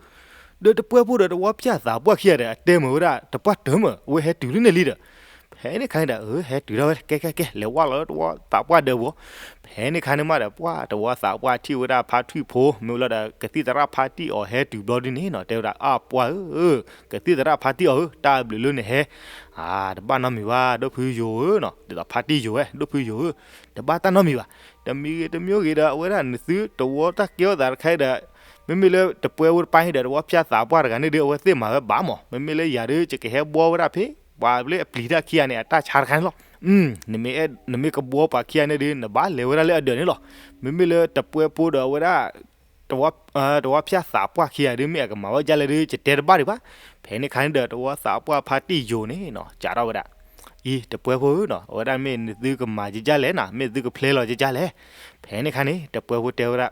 ဒီးတပှဲဖိဒီးတဝီဖၠၣ်သးပှၢ်ခံဂၤဒီး အတဲမုာ်ဝဲဒၣ် တပှၢ်တၢၢ်မး အဝဲဟဲတုၤလၢန့ၣ်လံဒီး ဖဲန့ၣ်ခါန့ၣ်ဒီး အဟဲတုၤဒၣ်ဝဲ ကဲကဲကဲ လဲၤဝဲလီၤလၢတဝီသးပှၢ်ဒၢးပူၤ. ဖဲန့ၣ်ခါန့ၣ်မးဒီး ပှၢ်တဝီသးပှၢ်ထံၣ်ဝဲဒၣ်ဖါထွံၣ်ဖိ မ့ၢ်လီၤဒီး ကသံၣ်သရၣ်ဖါတံၢ်အီၤဟဲတုၤဘျီဒုန့ၣ်နီၤ တဲဝဲဒၣ် အပှၢ်ဧၢ, ကသံၣ်သရၣ်ဖါတံၢ်အီၤဧၢ, တၢ်ဘျုးလၢနဟဲ အတဘၣ်နီတမံၤဘၣ် ဒိၣ်ဖုယိာ်ဧၢနီၤ, ဒ်သိးဖါတံၢ်ယိာ်ဝဲ ဒိၣ်ဖုယိာ်ဧၢ, တဘၣ်တၢ်နီတမံၤဘၣ်. တမံၤဂ့ၤတမံၤဂ့ၤဒီး အဝဲဒၣ်နသုတဝီတၢ်ကဲထီၣ်သးတခါဒီး မ့မ့ၢ်လၢတပှဲဖိတပၢ်ဟ့ၣ်ဒီး တဝီဖၠၣ်သးပှၢ်တဂၤန့ၣ်ဒီး အဝဲသ့ၣ်မၤဝဲဘၣ်မး, မ့မ့ၢ်လၢယၤဒီး ယကဟဲဘှီဝဲဒၣ်ဖဲ ပှၤလၢအပျံၤတၢ်ခံဂၤန့ၣ် အတၢ်ဆါတခါန့ၣ်လီၤ. နမ့ၢ်ကဘှီပှၤခံဂၤန့ၣ်ဒီး နဘၣ်လဲၤဝဲဒၣ်လၢအဒၢးန့ၣ်လီၤ. မ့မ့ၢ်လၢတပှဲဖိဒီးအဝဲဒၣ် တဝီဖၠၣ်သးပှၢ်ခံဂၤဒီး မ့ၢ်အကမၤဝဲဒ်လဲၣ်ဒီး ယတဲတဘၣ်ဒံးဘၣ်. ဖဲန့ၣ်ခါန့ၣ်ဒီး တဝီသးပှၢ်ဖါတံၢ်ယိာ်န့ၣ်နီၤ စးထီၣ်ဝဲဒၣ် အံၤ တပှဲဖိဧၢနီၤ, အဝဲဒၣ်မ့ၢ်နသုကမၤဒ်လဲၣ်နၤ, မ့ၢ်သုကဖျဲလီၤဒ်လဲၣ်. ဖဲန့ၣ်ခါန့ၣ် တပှဲဖိတဲဝဲဒၣ်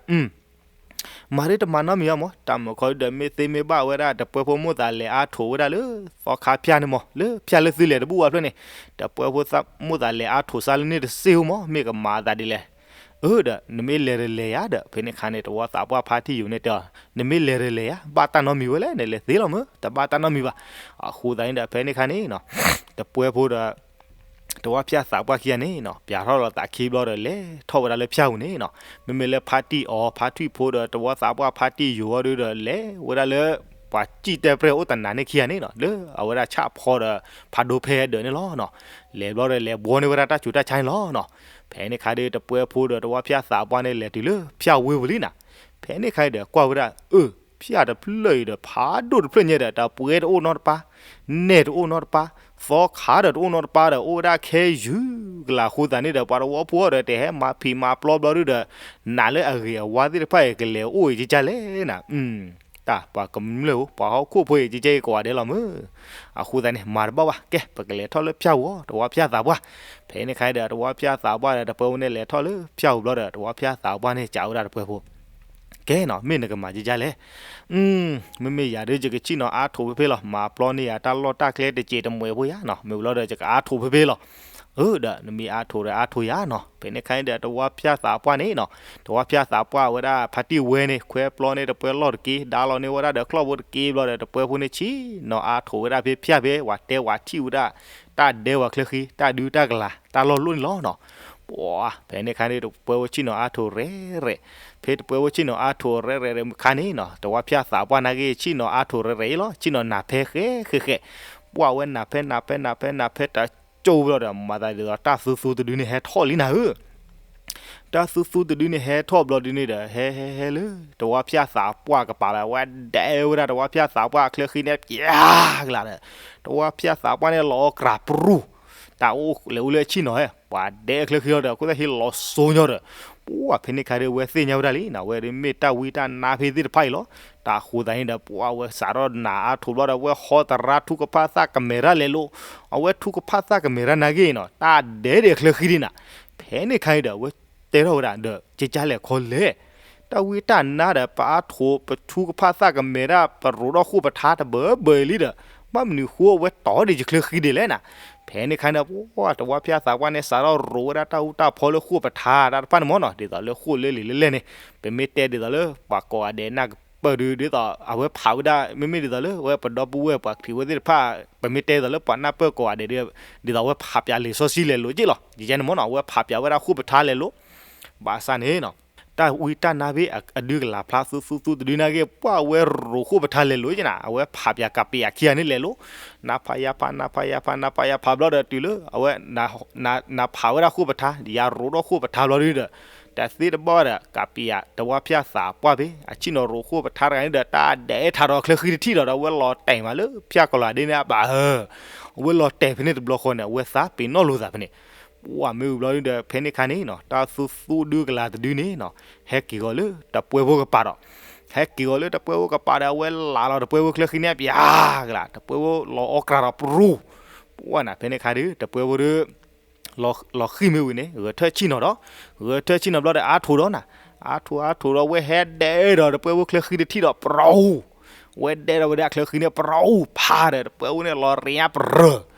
မၤဒ်တမၤနီတမံၤဘၣ်မး, တၢ်မုာ်ခီဒုဒီး မ့ၢ်သ့မ့ၢ်ဘၣ်ဝဲဒၣ် တပှဲဖိမိၣ်သးလဲၤအါထိးဝဲဒၣ်လၢ သီခါဖၠၣ်န့ၣ်မး, လၢဖၠၣ်လၢသုလဲၤတဘူၣ်ဘၣ်ဖျၢၣ်န့ၣ်, တပှဲဖိမိၣ်သးလဲၤအါထိးစါလၢန့ၣ်တစ့ၢ်ဧိၤမး, မ့ၢ်ကမၤအသးဒ်လဲၣ်. အၢဒီး နမ့ၢ်လဲၤတလဲၤယၤဒီး ဖဲန့ၣ်ခါန့ၣ် တဝီသးပှၢ်ဖါတံၢ်ယိာ်န့ၣ်တဲအီၤ, နမ့ၢ်လဲၤတလဲၤယၤ ဘၣ်တၢ်နီတမံၤဝဲလဲၣ်, နလဲၤသ့လီၤမး, တဘၣ်တၢ်နီတမံၤဘၣ်. အဃိသတးန့ၣ်ဒီး ဖဲန့ၣ်ခါန့ၣ်နီၤ တပှဲဖိဒီး တဝီဖၠၣ်သးပှၢ်ခံဂၤန့ၣ်နီၤ ပျးထီၣ်လီၤသးခံဘျီဒီး လဲၤထီၣ်ဝဲဒၣ်လၢဖၠၣ်ပူၤန့ၣ်နီၤ, မ့မ့ၢ်လၢဖါတံၢ်အီၤ ဖါထွံၣ်ဖိဒီး တဝီသးပှၢ်ဖါတံၢ်ယိာ်အီၤဒုဒီး လဲၤဝဲဒၣ်လၢ ပှၤစံၣ်တဲၣ်ပြဲၣ်အိၣ်တနၤန့ၣ်ခံဂၤန့ၣ်နီၤ လၢအဝဲဒၣ်ဆၣ်ဖီဒီး ဖးဒိဖဲဒၢးန့ၣ်လီၤနီၤ. လဲၤဘျီဒီး လဲၤဘှီန့ၢ်ဝဲဒၣ်တၢ်ဆူးတၢ်ဆါန့ၣ်လီၤနီၤ. ဖဲန့ၣ်ခါဒီး တပှဲဖိဒီး တဝီဖၠၣ်သးပှၢ်န့ၣ် လဲၤတုၤလၢဖၠၣ်ဝ့ၢ်ပူၤလံနီၤ. ဖဲန့ၣ်ခါဒီး ကွၢ်ဝဲဒၣ် အၢ ဖၠၣ်တဖျၢၣ်အံၤဒီး ဖးဒိၣ်တဖျၢၣ်ညါဒီး တၢ်ပှဲၤတအိၣ်နီတပၢ်, နဲၣ်တအိၣ်နီတပၢ်, သီခါဒီးတအိၣ်နီတပၢ်ဒီး အိၣ်ဝဲဒၣ်ခဲယုၢ်ကလာ်အဃိသတးန့ၣ်ဒီး ပှၤတဝီဖိဒီး တဟဲမၤဖံးမၤပျီဘျီဒုဒီး နၤလၢအဂ့ၤအဝါသ့ၣ်တဖၣ်အံၤ ကလဲၤအိၣ်အံၤကကလဲၣ်နၤ. တၢ်ပှၤကမျၢၢ်ဧိၤ ပှၤဟီၣ်ခိၣ်ဖိအံၤ ကကဲကဝၤဒဲးလီၤမး. အဃိသတးန့ၣ် မၤတဘၣ်ဘၣ်, ကဲ ပကလဲၤထီၣ်လၢဖၠၣ်ပူၤ တဝီဖၠၣ်သးပှၢ်. ဖဲန့ၣ်ခါဒီး တဝီဖၠၣ်သးပှၢ်ဒီး တပှဲဖိန့ၣ် လဲၤထီၣ်လၢဖၠၣ်ပူၤဘျီဒီး တဝီဖၠၣ်သးပှၢ်န့ၣ် စံးဝဲဒၣ်တပှဲဖိ ကဲနီၤ မ့ၢ်နကမၤဒ်လဲၣ်. မ့မ့ၢ်ယၤဒီး ယကဆ့ၣ်နီၤအါထိးဖဲဖဲလီၤ, မၤပျီန့ၢ်ယၤတၢ်လီၢ်တၢ်ကျဲတစဲးတမှဲးဖိယါနီၤ, မ့ၢ်ဝံၤလီၤဒီး ယကအါထိးဖဲဖဲလီၤ. အၢ ဒီးနမ့ၢ်အါထိးဒီးအါထိးယၤနီၤ. ဖဲန့ၣ်ခါဒီး တဝီဖၠၣ်သးပှၢ်န့ၣ်နီၤ, တဝီဖၠၣ်သးပှၢ်အဝဲဒၣ်ဖါတံၢ်ဝဲန့ၣ် ခွဲပျီန့ၢ်တပှဲလီၢ်တက့ၢ်, ဒါလီၤန့ၢ်ဝဲဒၣ်ဒီးချီၣ်ဖိတက့ၢ်ဘျီဒီး တပှဲဖိန့ၣ်ဆ့ၣ်နီၤအါထိးဝဲဒၣ်ဖဲဖၠၣ်ဖဲ ဝၤတဲဝၤထံၣ်ဝဲဒၣ် တၢ်ဒဲဝၤချၢဃံ, တၢ်ဒုးတၢ်ကလၤ, တၢ်လီၢ်လိၣ်န့ၣ်လီၤနီၤ. ပှၤဖဲန့ၣ်ခါန့ၣ် တပှဲဖိဆ့ၣ်နီၤအါထိးရဲၣ်ရဲၣ်, ဖဲတပှဲဖိဆ့ၣ်နီၤအါထိးရဲၣ်ရဲၣ်ခါန့ၣ်နီၤ, တဝီဖၠၣ်သးပှၢ်နာ်က့ ဆ့ၣ်နီၤအါထိးရဲၣ်ရဲၣ်အံၤလီၤ, ဆ့ၣ်နီၤနၢ်ဖဲဃဲဃဲဃဲ, ပှၤဝဲနၢ်ဖဲနၢ်ဖဲနၢ်ဖဲနၢ်ဖဲတကၠိဘျီဒီး မၤသးဒ်သိးတၢ်သူသူတဒုန့ၣ်ဟဲထီၣ်လံနၤဧၢ တၢ်သူသူတဒုန့ၣ်ဟဲထီၣ်ဘျီဒုန့ၣ်ဒီး ဟဲဟဲဟဲလၢ တဝီဖၠၣ်သးပှၢ်ကပၤလၢ ဝဲဒဲဝဲဒၣ်တဝီဖၠၣ်သးပှၢ်အချၢဃံန့ၣ် ပျၢ်ကလာ်ဒီး တဝီဖၠၣ်သးပှၢ်န့ၣ်လီၤအီၣ်ကြးပြူၤ, တၢ်အိၣ်လဲၤအိၣ်လၢအဆ့ၣ်နီၤဧၢ, ပှၤဒဲအချၢဃံလီၤဒီး အဃိသတးဟ့ၣ်လီၤစိညီဒီး ပှၤဖဲန့ၣ်ခါဒီး ဝဲသ့ၣ်ညါဝဲဒၣ်လံနၤ, ဝဲဒၣ်မ့ၢ်တၢ်ဝံတၢ်နါဖဲသ့ၣ်တဖၣ်အံၤလီၤ. တၢ်ဃိသးန့ၣ်ဒီး ပှၤဝဲစးထီၣ်နၢ်အါထိးဘျီဒီး ဝဲဟီသရါထူကဖၣ်သၣ်ကမဲာ်ရၣ်လဲၤလိာ်, အဝဲထူကဖၣ်သၣ်ကမဲာ်ရၣ်နာ်က့နီၤ တၢ်ဒဲဒဲးအချၢဃံဒ်နၤ. ဖဲန့ၣ်ခါန့ၣ်ဒီး ဝဲတဲထီၣ်ဝဲဒၣ်ဒီး ကကလဲၣ်ခီလဲၣ်, တၢ်ဝံတၢ်နါဒီး ပအါထိး ပထူကဖၣ်သၣ်ကမဲာ်ရၣ် ပရိးထီၣ်ဃိၣ်ပထါတဘၢဘၢအံၤလံဒီး ဘၣ်မနုၤဃိအဝဲတီၢ်ဒံးယချၢဃံဒ်လဲၣ်နၤ. ဖဲန့ၣ်ခါန့ၣ် ပှၢ်တဝါဖၠၣ်သးပှၢ်န့ၣ် စးထီၣ်ရိးဝဲဒၣ်တၢ်အူတၢ်ဖီလၢဃိာ်ပထါတၢ်တဖၣ်န့ၣ်မ့ၢ်နီၤ, ဒ်သိးလၢဃိာ်လၢလံာ်လၢလဲၢ်န့ၣ်, ပမ့ၢ်တဲဒ်သိးလၢပှၤကိးဂၤဒဲးနၢ်ကပၢၢ်ဒုး ဒ်သိးအဝဲဖးဝဲဒၣ် မ့မ့ၢ်ဒ်သိးလၢအဝဲပဒီပုၢ်ဝဲၢ်ပှၤခရံာ်ဝဲသ့ၣ်တဖၣ် ပမ့ၢ်တဲဒ်သိးလၢပှၤနၢ်ပၢၢ်ကိးဂၤဒဲးဒုး ဒ်သိးအဝဲဖးပၠးလံာ်စီဆှံလဲၤလိာ်က့ၢ်လီၤ. ယကဲန့ၣ်မ့ၢ်နီၤ အဝဲဖးပၠးဝဲဒၣ်ဃိာ်ပထါလဲၤလိာ် ဘၣ်ဆၣ်န့ၣ်နီၤ တၢ်ဝံတၢ်နါဖဲအဒုကလၤဖျါသူသူသူတဒုန့ၣ်ဂ့ၤ ပှၢ်ဝဲရိးဃိာ်ပထါလဲၤလိာ်က့ၢ်နၤ, အဝဲဖးပၠးကးပယၤခံဂၤန့ၣ်လဲၤလိာ်, နါဖးယါဖး နါဖးယါဖး နါဖးယါဖးဘျီဒီးတုၤလၢ အဝဲ နဖးဝဲဒၣ်ဃိာ်ပထါ ယၤရိးထီၣ်ဃိာ်ပထါဘျီဒုဒီး တၢ်သ့တဘီဒီး ကးပယၤတဝါဖၠၣ်သးပှၢ်ဖဲ အဆ့ၣ်နီၤရိးဃိာ်ပထါတဂၤန့ၣ်ဒီး တၢ်ဒဲးထးဒီးချၢဃံတထံၣ်ဒီး ဒီးအဝဲလီၤတဲာ်မးလၢဖၠၣ်ကီၤလၤဒ့န့ၣ်အဘၣ်ဧၢ, အဝဲလီၤတဲာ်ဖဲန့ၣ်တဘျီဃီန့ၣ် အဝဲသးပ့ၤနီၣ်လိာ်သးဖဲန့ၣ် ပှၢ်မ့ၢ်ဝံၤဘျီဒုဒီး ဖဲန့ၣ်ခါန့ၣ်နီၤ တၢ်သူသူဒုကလၤတဒုန့ၣ်နီၤ ဟဲက့ၤဂီၤလၢတပှဲဖိကပၤဒီး ဟဲက့ၤဂီၤလၢတပှဲဖိကပၤဒီး အဝဲလးလီၤတပှဲဖိချၢဃံန့ၣ်အပယၤကလၤ တပှဲဖိလီၤအီၣ်ကြၢးဒီးပြူၤ ပှၢ်နၤ ဖဲန့ၣ်ခါဒု တပှဲဖိဒု လီၤဃံၢ်မ့ၢ်ဝံၤန့ၣ် ဂဲၤထၢၣ်ဆ့ၣ်နီၤဒီး ဂဲၤထၢၣ်ဆ့ၣ်နီၤဘျီဒီး အါထိးဒီးနၤ, အါထိးအါထိးဒီး အဝဲဟဲဒဲးဒီးတပှဲဖိချၢဃံတထံၣ်ဒီး ပြူၤ ဝဲဒဲးဒီးဝဲဒၣ်အချၢဃံန့ၣ် ပြူၤဖးဒီး တပှဲဖိန့ၣ်လီၤရ့ညါပြၢၤ,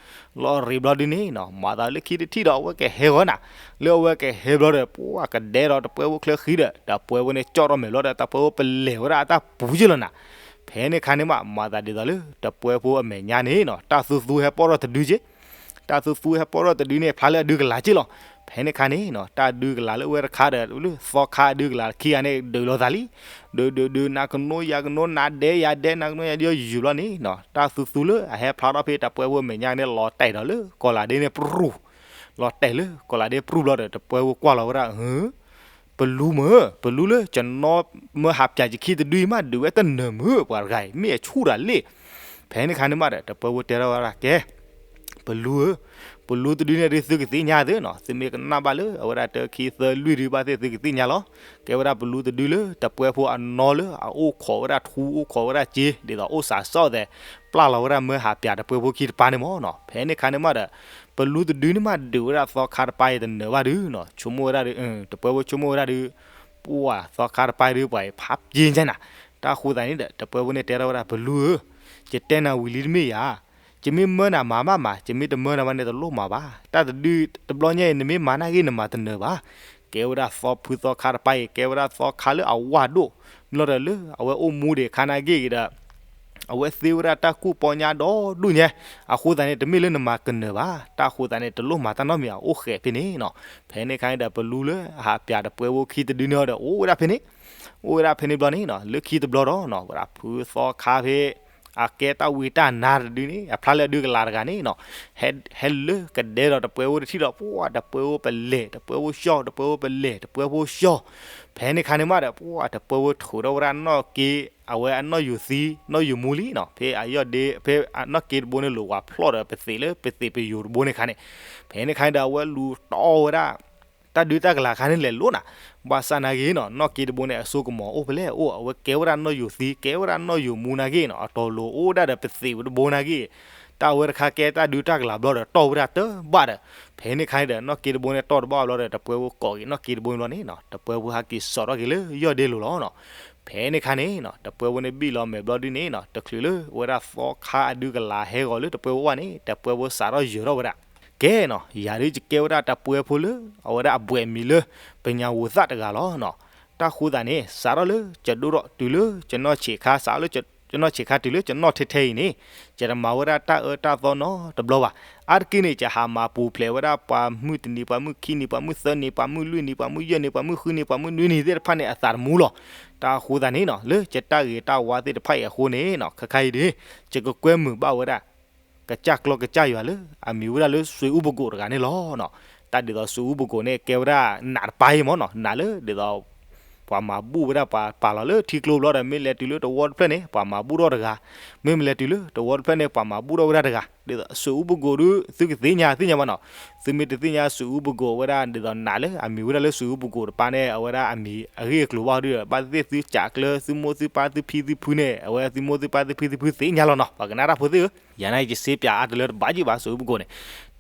လီၤရ့ဘျီဒုန့ၣ်နီၤ မၤသးလၢခံတထံၣ်ဒီး အဝဲကဟဲဂီၤနၤ, လၢအဝဲကဟဲဘျီဒီး ပှၢ်ကဒဲးဒီးတပှဲဖိချၢဃံဒီး တပှဲဖိန့ၣ်ကၠီၣ်ထီၣ်မဲာ်ဘျီဒီး တပှဲဖိပလဲၤဝဲဒၣ်အတၢ်ပူၤက့ၢ်လီၤနၤ, ဖဲန့ၣ်ခါန့ၣ်မး မၤသးဒ်သိးလၢ တပှဲဖိအမဲာ်ညါန့ၣ်နီၤ တၢ်သူသူဟဲပီၣ်ထီၣ်တဒုက့ၢ် တၢ်သူသူဟဲပီၣ်ထီၣ်တဒုန့ၣ် ဖျါလၢအဒုကလၤက့ၢ်လီၤ. ဖဲန့ၣ်ခါန့ၣ်နီၤ တၢ်ဒုကလၤလၢအဝဲတခါဒီး သီခါအဒုကလၤခံဂၤန့ၣ် ဒုးလိာ်သးလံ, ဒုးဒုးဒုး နၤကနိယၤကနိ နၤဒဲးယၤဒဲး နၤကနိယၤဒဲး ယုာ်ဘျီန့ၣ်နီၤ တၢ်သူသူလၢအဟဲဖျါထီၣ်ဖဲတပှဲဖိအမဲာ်ညါန့ၣ် လီၤတဲာ်ဒီးလၢကီၤလၤဒ့န့ၣ်ပြူၤ, လီၤတဲာ်လၢကီၤလၤဒ့ပြူၤဘျီဒီး တပှဲဖိကွၢ်လီၤဝဲဒၣ် ပလူမ့ၢ် ပလူလၢ ကနီၢ်မၢဟးပၠးယခံတဒုအံၤမး ဒုးဝဲတနၢၤမုာ် ပှၤတဂၤအံၤ မ့ၢ်အဆူၣ်တၢ်လ့ၣ်. ဖဲန့ၣ်ခါန့ၣ်မးဒီး တပှဲဖိတဲထီၣ်ဝဲဒၣ် ကဲ ပလူဧၢ, ပလူတဒုန့ၣ်ဒုး သုကသ့ၣ်ညါသ့နီၤ, သုမ့ၢ်ကနၣ်ဘၣ်လၢအဝဲဒၣ်တၢခံသၢလွံၢ်ဒုးဘၣ်သ့ၣ် သုကသ့ၣ်ညါလီၤ. ကဲဝဲဒၣ်ပလူတဒုလၢ တပှဲဖိအနီၢ်လၢအအိၣ်ခိးဝဲဒၣ်ထူ အိၣ်ခိးဝဲဒၣ်စ့ ဒ်သိးအိၣ်စးစီၣ်သဲး ပျၢ်လီၤဝဲဒၣ်မၢဟးပၠးတပှဲဖိခံတပၤန့ၣ်မးနီၤ. ဖဲန့ၣ်ခါန့ၣ်မးဒီး ပလူတဒုန့ၣ်မးဒုးဝဲဒၣ်သီခါတပၤအံၤတနၢၤဘၣ်ဒုးနီၤ, ဆိကမိၣ်ဝဲဒၣ်ဒုး တပှဲဖိဆိကမိၣ်ဝဲဒၣ်ဒုး ပှၢ်သီခါတပၤအံၤဒုး ပှၤအံၤဖးပျ့ၤညါနၤ. တၢ်ဃိသးန့ၣ်ဒီး တပှဲဖိန့ၣ်တဲထီၣ်ဝဲဒၣ် ပလူဧၢ, ယတဲနၤဝံၤလံတမ့ၢ်ဧါ, ယမ့ၢ်မၢနၤမၤမးမး, ယမ့ၢ်တမၢနၤဘၣ်န့ၣ် တလိၣ်မၤဘၣ်. တၢ်တဒုတဘျီညါအံၤ နမ့ၢ်မၤနာ်ဂ့ၤ နမၤတနၢၤဘၣ်. ကဲဝဲဒၣ်သီဖုသီခါတပၤအံၤ ကဲဝဲဒၣ်သီခါလၢအဝၢ်ဒိၣ်, မ့ၢ်လီၤဒီးလၢအဝဲအိၣ်မူဒံးအခါနာ်ဂ့ၤဒီး အဝဲသ့ဝဲဒၣ်တၢ်ကူၣ်ပီညါဒီဒူၣ်ညါ, အဃိသတးန့ၣ် တမ့ၢ်လၢနမၤကနၢၤဘၣ်. တၢ်ဃိသတးန့ၣ် တလိၣ်မၤတၢ်နီတမံၤ အအိၣ်ဃဲးဖဲန့ၣ်နီၤ. ဖဲန့ၣ်အခါန့ၣ်ဒီး ပလူလၢအဟးပၠးတပှဲဖိခံတဒုန့ၣ်ဒီး အိၣ်ဝဲဒၣ်ဖဲန့ၣ်, အိၣ်ဝဲဒၣ်ဖဲန့ၣ်ဘျီန့ၣ်နီၤ, လၢခံတဘျီဒီးနီၤ ဝဲဒၣ်ဖုသီခါဖဲ အကဲတၢ်ဝံတၢ်နါတဒုန့ၣ် အဖျါလၢအဒုးကလၤတဂၤန့ၣ်နီၤ, ဟဲလၢကဒဲဒီးတပှဲဖိတထံၣ်ဒီး ပှၢ်တပှဲဖိပလဲၤ တပှဲဖိဆှီ တပှဲဖိပလဲၤ တပှဲဖိဆှီ, ဖဲန့ၣ်အခါန့ၣ်မးဒီး ပှၢ်တပှဲဖိထုးထီၣ်ဝဲဒၣ်နီၢ်က့ အဝဲအနီၣ်ယိၤသံ နီၣ်ယိၤမူလံနီၤ, ဖဲအယီၢ်ဒ့ ဖဲအနီၢ်က့တဘိန့ၣ် လိာ်ဝးဖျီၣ်ဒီးပသံးလၢပသံးပယိၤတဘိန့ၣ်အခါန့ၣ်, ဖဲန့ၣ်အခါန့ၣ်ဒီး အဝဲလူၤတီၢ်ဝဲဒၣ် တၢ်ဒုးတၢ်ကလၤအခါန့ၣ်လဲၤလိာ်နၤ, ဘၣ်ဆၣ်နာ်ဂ့ၤနီၤ နီၢ်က့တဘိန့ၣ် အစိကမီၤအိၣ်ဖဲလဲၣ်အိၣ် အဝဲကဲဝဲဒၣ်နီၣ်ယိၤသံ ကဲဝဲဒၣ်နီၣ်ယိၤမူနာ်ဂ့ၤနီၤ အတီၤလိၤအိၣ်ဒၣ်ဒီးပသံးတဘိနာ်ဂ့ၤ, တၢ်ဝဲတခါကဲတၢ်ဒုးတၢ်ကလၤဘျီဒီးတီၢ်ဝဲဒၣ်တဘၣ်ဒီး, ဖဲန့ၣ်အခါန့ၣ်ဒီး နီၢ်က့တဘိန့ၣ်တီၢ်တဘၣ်ဘျီဒီး တပှဲဖိကိးက့ၤနီၢ်က့တဘိန့ၣ်ဘျီန့ၣ်နီၤ တပှဲဖိဟဲက့ၤစိာ်ထီၣ်က့ၤလၢယီၢ်ဒ့လိၤလီၤနီၤ. ဖဲန့ၣ်အခါန့ၣ်နီၤ တပှဲဖိန့ၣ်ဘံၣ်လီၤမဲာ်ဘျီဒုန့ၣ်နီၤ တချုးလၢအဝဲဒၣ်သီခါအဒုးကလၤဟဲဂီၤလၢတပှဲဖိဘၣ်န့ၣ် တပှဲဖိစးထီၣ်ယၢၤထီၣ်ဝဲဒၣ် ကဲနီၤ ယၤဒုးယကဲဝဲဒၣ်တပှဲဖိလၢ အဝဲဒၣ်အဘှဲးမံၤလၢ ပညးဝူၤသၣ်တဂၤလီၤနီၤ. တၢ်ဃိသတးန့ၣ် စးထီၣ်လၢယဒိၣ်ထီၣ်တုၤလၢယနီၢ်ဆံးခါ စးထီၣ်လၢယနီၢ်ဆံးခါတုၤလၢယနီၢ်ထဲထဲအံၤန့ၣ် ယတမၤဝဲဒၣ်တၢ်အၢတၢ်သီနီတဘျီဘၣ်. အါတက့ၢ်န့ၣ် ယဟးမၤပူၤဖျဲးဝဲဒၣ်ပှၤမုၢ်တနံၤ ပှၤမုၢ်ခံနံၤ ပှၤမုၢ်သၢနံၤ ပှၤမုၢ်လွံၢ်နံၤ ပှၤမုၢ်ယဲၢ်နံၤ ပှၤမုၢ်ဃုနံၤ ပှၤမုၢ်နွံနံၤသ့ၣ်တဖၣ်န့ၣ် အသးတမူလီၤ. တၢ်ဃိသတးန့ၣ်နီၤ လၢယတၢ်ဂ့ၤတၢ်ဝါသ့ၣ်တဖၣ်အံၤအဃိန့ၣ်နီၤ ခဲခါအံၤဒုး ယကကွဲမုာ်ဘၣ်ဝဲဒၣ် ကစၢ်ကျီကစၢ်ယွၤလၢအမံၤဝဲဒၣ်လၢ စွ့ၤအူပကိးတဂၤန့ၣ်လီၤနီၤ. တၢ်ဒ်သိးစွ့ၤအူပကိးန့ၣ် ကဲဝဲဒၣ်နးတပၤအံၤမ့ၢ်နီၤ နးလၢဒ်သိး ပှၤမၤဘူၣ်ဝဲဒၣ်ပှၤပာ်လီၤလၢထံကျိဘျီဒီး မ့ၢ်လဲၤတုၤလၢတဝီတဖျၢၣ်န့ၣ် ပှၤမၤဘူၣ်ထီၣ်တဂၤ, မ့မ့ၢ်လဲၤတုၤလၢတဝီတဖျၢၣ်န့ၣ် ပှၤမၤဘူၣ်ထီၣ်ဝဲဒၣ်တဂၤ, ဒ်သိးစွ့ၤအူပကိးဒုး သုကသ့ၣ်ညါသ့ၣ်ညါဘၣ်နီၤ. သုမ့ၢ်တသ့ၣ်ညါစွ့ၤအူပကိးဝဲဒၣ် ဒ်သိးနးလၢအမံၤဝဲဒၣ်လၢစွ့ၤအူပကိးတပၤန့ၣ် အဝဲဒၣ်အမံၤအဂ့ၢ်အကျိၤဘၣ်ဒုး ဘၣ်သ့ၣ်သ့ၣ်သုကးကျၢ သုမိၢ်သုပၢ်သုဖံသုဖုန့ၣ် အဝဲသုမိၢ်သုပၢ်သုဖံသုဖုသ့ၣ်ညါလီၤနီၤ. ပှၤကနၣ်တၢ်ဖိသ့ၣ်ဧၢ, ယၤန့ၣ်ယစ့ပၠးအါတလၢတဘၣ်ယံၣ်ဘၣ် စွ့ၤအူပကိးန့ၣ်,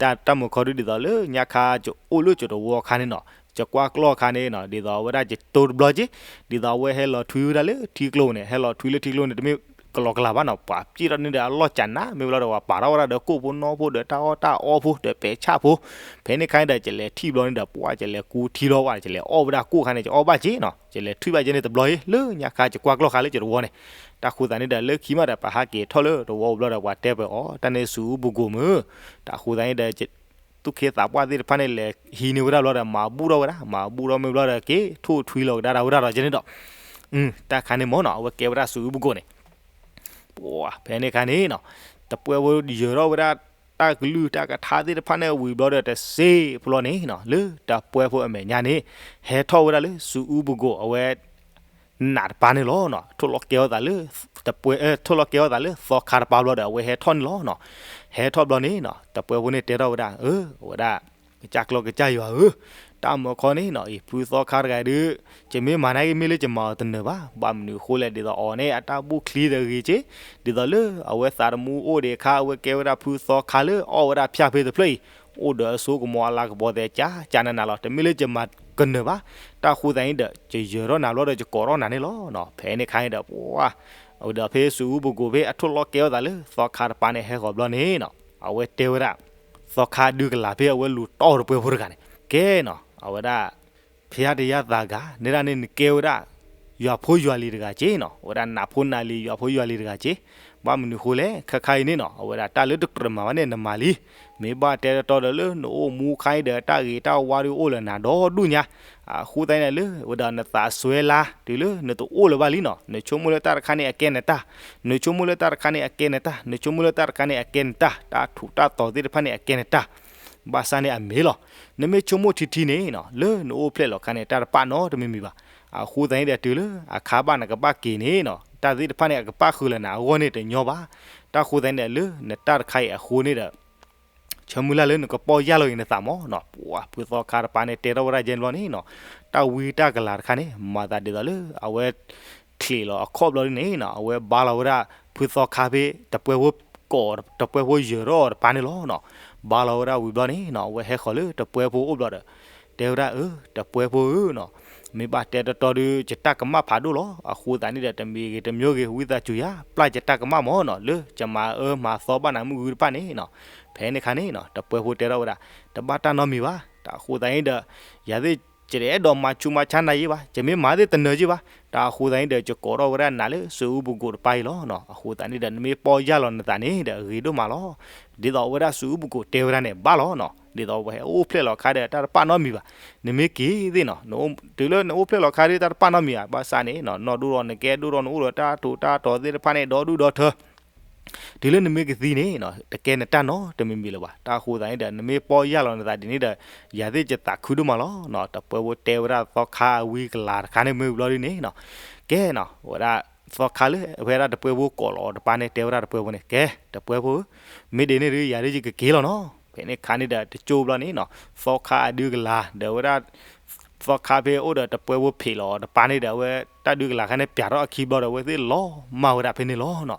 တၢ်တၢ်မုာ်ခီဒုး ဒ်သိးလၢညါခါ ယအိၣ်လၢယတဝီအခါန့ၣ်နီၤ ယကွၢ်ကျီၢ်အခါန့ၣ်နီၤ ဒ်သိးအဝဲဒၣ်ယတိတဘျီက့ ဒ်သိးအဝဲဟဲလီၤထွံဝဲဒၣ်လၢထံကျိန့ၣ် ဟဲလီၤထွံလၢထံကျိန့ၣ် တမ့ၢ် ကလီကလီဘၣ်နီၤ, ပှၤပျဲၢ်ထီၣ်န့ၣ်ဒီးအလီၢ်ကနၣ် မ့ၢ်ဝဲလီၤဒီး ပှၤပာ်ထီၣ်ဝဲဒၣ်ဒီးကိၣ်ဖိနီၣ်ဖိဒီးတၢ်အီၣ်တၢ်အီဖိဒီးပဲာ်ဆၣ်ဖိ, ဖဲန့ၣ်ခါန့ၣ်ဒီး ကလဲၤထံၣ်ဘျီန့ၣ်ဒီး ပှၤကလဲၤကူထံလီၤဝဲ ကလဲၤအီၣ်ဝဲဒၣ်ကိၣ်ခါန့ၣ် ကအီၣ်ဘၣ်က့နီၤ, ကလဲၤထံၣ်ဘၣ်က့န့ၣ်တဘျီအံၤ လၢညါခါကကွၢ်ကျီၢ်ဃာ်လၢကတဝီန့ၣ်, တၢ်ဃိသတးန့ၣ်ဒီး လၢခံမးဒီး ပဟးက့ၤထီၣ်လၢတဝီအိၣ်ဘျီဒီး ပှၤတဲပၢၤအီၤ တၢ်န့ၣ်စူၤအူပူၤကိးမုၢ်, တၢ်ဃိသတးန့ၣ်ဒီး သူၣ်က့သးပှၢ်သ့ၣ်တဖၣ်န့ၣ် လဲၤဟံးန့ၢ်ဝဲဒၣ်ဘျီဒီး မၤဘူၣ်ထီၣ်ဝဲဒၣ်, မၤဘူၣ်ထီၣ်မ့ၢ်ဘျီဒီး က့ၤထိၣ်ထွံလီၤကဒါဒၣ်ဝဲဒၣ်ဒီးကန့ၣ်ဒီး, တၢ်ခါန့ၣ်မ့ၢ်နီၤ အဝဲကဲဝဲဒၣ်စူၤအူပူၤကိးန့ၣ် ပှၤဖဲန့ၣ်ခါန့ၣ်နီၤ, တပှဲဖိယၢၤထီၣ်ဝဲဒၣ် တၢ်ကလုၢ်တၢ်ကထါသ့ၣ်တဖၣ်န့ၣ်ဝံၤဘျီဒီး တစ့ဖိလီၤန့ၣ်နီၤ လၢတပှဲဖိအမဲာ်ညါန့ၣ် ဟဲထီၣ်ဝဲဒၣ်လၢစူၤအူပူၤကိးအဝဲ နးတပၤန့ၣ်လီၤနီၤ, ထိၣ်လီၤကဲအီၤသးလၢ တပှဲ ထိၣ်လီၤကဲအီၤသးလၢသီခါတပၤဘျီဒီး အဝဲဟဲထီၣ်န့ၣ်လီၤနီၤ, ဟဲထီၣ်ဘျီန့ၣ်နီၤ တပှဲဖိန့ၣ်တဲထီၣ်ဝဲဒၣ် အဝဲဒၣ် ကစၢ်ကျီၢ်ကစၢ်ယွၤဧၢ, တၢ်မၢခီန့ၣ်နီၤ အံၤဖုသီခါတဂၤဒုး ယမ့ၢ်မၤနာ်က့ မ့ၢ်လၢယမၤအီၤတနၢၤဘၣ်, ဘၣ်မနုၤအဃိလဲၣ် ဒ်သိးအီၤန့ၣ် အတၢ်ဘူၣ်ချံတဂ့ၤက့, ဒ်သိးလၢအဝဲသးတမူအိၣ်ဒံးအခါ အဝဲကဲဝဲဒၣ်ဖုသီခါလၢအီၣ်ဝဲဒၣ်ဖၠၣ်ဖဲတဖျၢၣ်အံၤ အိၣ်ဒီးအစိကမီၤအလၤကပီၤသဲး ကၠးကၠးနးနးလီၤ, တမ့ၢ်လၢယမၤကနၢၤဘၣ်, တၢ်ဃိသတးန့ၣ်ဒီး ယယၢၤထီၣ်နၤဘျီဒီး ယကိးထီၣ်နၤန့ၣ်လီၤနီၤ, ဖဲန့ၣ်ခါန့ၣ်ဒီး ပှၤ ဒီးဖဲစူၤအူပူၤကိးဖဲအထိၣ်လီၤကဲအီၤသးလၢသီခါတပၤန့ၣ် ဟဲဃီၤဘျီန့ၣ်နီၤ အဝဲတဲဝဲဒၣ် သီခါဒုးကလၤဖဲအဝဲလူၤတီၢ်တပှဲဖိတဂၤန့ၣ် ကဲနီၤ အဝဲဒၣ် ဖဲယါတယါသးဂၤ နဲဒၣ်န့ၣ်နကဲဝဲဒၣ် ယွၤဖိယွၤလံၤတဂၤက့နီၤ, အဝဲဒၣ်နးဖိနးလံၤ ယွၤဖိယွၤလံၤတဂၤက့, ဘၣ်မနုၤဃိလဲၣ် ခဲခါအံၤန့ၣ်နီၤ အဝဲဒၣ်တၢ်လၢတကြၢးမၤဘၣ်န့ၣ် နမၤလံ, မ့ၢ်ဘၣ်တဲတတီဒီးလၢနအိၣ်မူခါအံၤဒီး တၢ်ဂ့ၤတၢ်ဝါဒုးအိၣ်လၢနၤဒီဒူၣ်ညါ, အဃိသတးန့ၣ်လၢ ဝဲဒၣ်နသးစွဲလၢ တုၤလၢနတအိၣ်လၢၤဘၣ်လံနီၤ, နဆိကမိၣ်လၢတၢ်တခါန့ၣ်အကဲနတၢ်, နဆိကမိၣ်လၢတၢ်တခါန့ၣ်အကဲနတၢ်, နဆိကမိၣ်လၢတၢ်တခါန့ၣ်အကဲနတၢ်, တၢ်ထူးတၢ်တီၤသ့ၣ်တဖၣ်န့ၣ်အကဲနတၢ်, ဘၣ်ဆၣ်န့ၣ်အမ့ၢ်လီၤ, နမ့ၢ်ဆိကမိၣ်ထံထံန့ၣ်နီၤ လၢနအိၣ်ဖျဲၣ်လီၤခါန့ၣ် တၢ်တပာ်နီတမံၤမံၤဘၣ်, အဃိသတးန့ၣ်ဒီးတုၤလၢအခါဘၣ်နကဘၣ်က့ၤန့ၣ်နီၤ တၢ်သ့ၣ်တဖၣ်န့ၣ်အကပၣ်ဃုာ်လၢနၤအဂီၢ်န့ၣ်တညီဘၣ်, တၢ်ဃိသတးန့ၣ်ဒီးလၢနတၢ်တခါအံၤအဃိန့ၣ်ဒီး ဆၢမုၢ်လၢ်လၢနကပီၢ်ယၢ်လီၤက့ၤနသးမးနီၤ, ပှၤဖုသီခါတပၤန့ၣ်တဲထီၣ်ဝဲဒၣ်ယဲၢ်ဘျီန့ၣ်နီၤ, တၢ်ဝံတၢ်ကလၤတခါန့ၣ် မၤသးဒ်သိးလၢအဝဲ ချံးလီၤအခီၣ်ဘျီဒ်န့ၣ်နီၤ, အဝဲဘါလီၤဝဲဒၣ်ဖုသီခါဖဲ တပှဲဖိကိး တပှဲဖိယၢၤထီၣ်တပၤန့ၣ်လီၤနီၤ, ဘါလီၤဝဲဒၣ်ဝံၤဘျီန့ၣ်နီၤ အဝဲဟဲဃီၤလၢတပှဲဖိအိၣ်ဘျီဒီး တဲဝဲဒၣ်အၢ တပှဲဖိဧၢနီၤ, မ့ၢ်ဘၣ်တဲတတီဒီး ယတၢ်ကမၣ်ဖးဒိၣ်လီၤ, အဃိသတးန့ၣ်ဒီး တမံၤဂ့ၤတမံၤဂ့ၤ ဝံသးစူၤယၤ ပျၢ်ယတၢ်ကမၣ်မးနီၤ လၢယမၤအၢမၤသီဘၣ်နၤမုၢ်ဂုၢ်တဖၣ်န့ၣ်နီၤ, ဖဲန့ၣ်ခါန့ၣ်နီၤ တပှဲဖိတဲထီၣ်ဝဲဒၣ် တဘၣ်တၢ်နီတမံၤဘၣ်, တၢ်အဃိသတးန့ၣ်ဒီး ယၤသ့ၣ် ယတအဲၣ်ဒိးမၤဆူးမၤဆါနၤယဲၢ်ဘၣ်, ယမ့ၢ်မၤသ့ၣ်တနၢၤယဲၢ်ဘၣ်, တၢ်အဃိသတးန့ၣ်ဒီး ယကိးထီၣ်ဝဲဒၣ်နၤလၢစူၤအူပူၤကိးတပၤအံၤလီၤနီၤ, အဃိသတးန့ၣ်ဒီး နမ့ၢ်ပီၢ်ယၢ်လီၤနသးန့ၣ်ဒီး အဂ့ၤဒိၣ်မးလီၤ, ဒ်သိးအဝဲဒၣ်စူၤအူပူၤကိးတဲဝဲဒၣ်န့ၣ် ဘၣ်လီၤနီၤ, ဒ်သိးပဟဲအိၣ်ဖျဲၣ်လီၤခါဒီး တၢ်တပာ်နီတမံၤဘၣ်, နမ့ၢ်က့ၤသ့ၣ်နီၤ တုၤလၢနအိၣ်ဖျဲၣ်လီၤခါဒီး တၢ်တပာ်နီတမံၤဘၣ်, ဘၣ်ဆၣ်န့ၣ်နီၤ နီၢ်ဒိၣ်ထီၣ်နကဲဒိၣ်ထီၣ် နအိၣ်ဒီးတၢ်ထူးတၢ်တီၤသ့ၣ်တဖၣ်န့ၣ် ဒီဒူၣ်ဒီထၢ တုၤလၢနမ့ၢ်ကသံန့ၣ်နီၤ တကဲနတၢ်နီတမံၤမံၤလၢၤဘၣ်, တၢ်အဃိသတးန့ၣ်ဒီး နမ့ၢ်ပီၢ်ယၢ်လီၤနသးဒ်န့ၣ်ဒီး ယၤသ့ၣ်ယသးခုဒိၣ်မးလီၤနီၤ, တပှဲဖိတဲဝဲဒၣ်သီခါအဝံကလၤတခါန့ၣ်မ့ၢ်ဘျီဒ်န့ၣ်နီၤ, ကဲနီၤ ဝဲဒၣ်သီခါလၢ ဝဲဒၣ်တပှဲဖိကိးလီၤအီၤတပၤန့ၣ် တဲဝဲဒၣ်တပှဲဖိန့ၣ် ကဲ တပှဲဖိဧၢ, မ့ၢ်ဒ်န့ၣ်ဒီး ယၤဒ်ယကက့ၤလီၤနီၤ, ဖဲန့ၣ်ခါန့ၣ်ဒီး တကၠိဘျီန့ၣ်နီၤ သီခါအဒုကလၤ ဒီးဝဲဒၣ် သီခါဖဲအိၣ်ဒီးတပှဲဖိဖံးလီၤအီၤတပၤန့ၣ်ဒီး အဝဲတၢ်ဒုကလၤခါန့ၣ် ပျးထီၣ်အခံဘျီဒီး အဝဲသ့ၣ်လီၤမၢ်ဝဲဒၣ်ဖဲန့ၣ်လီၤနီၤ,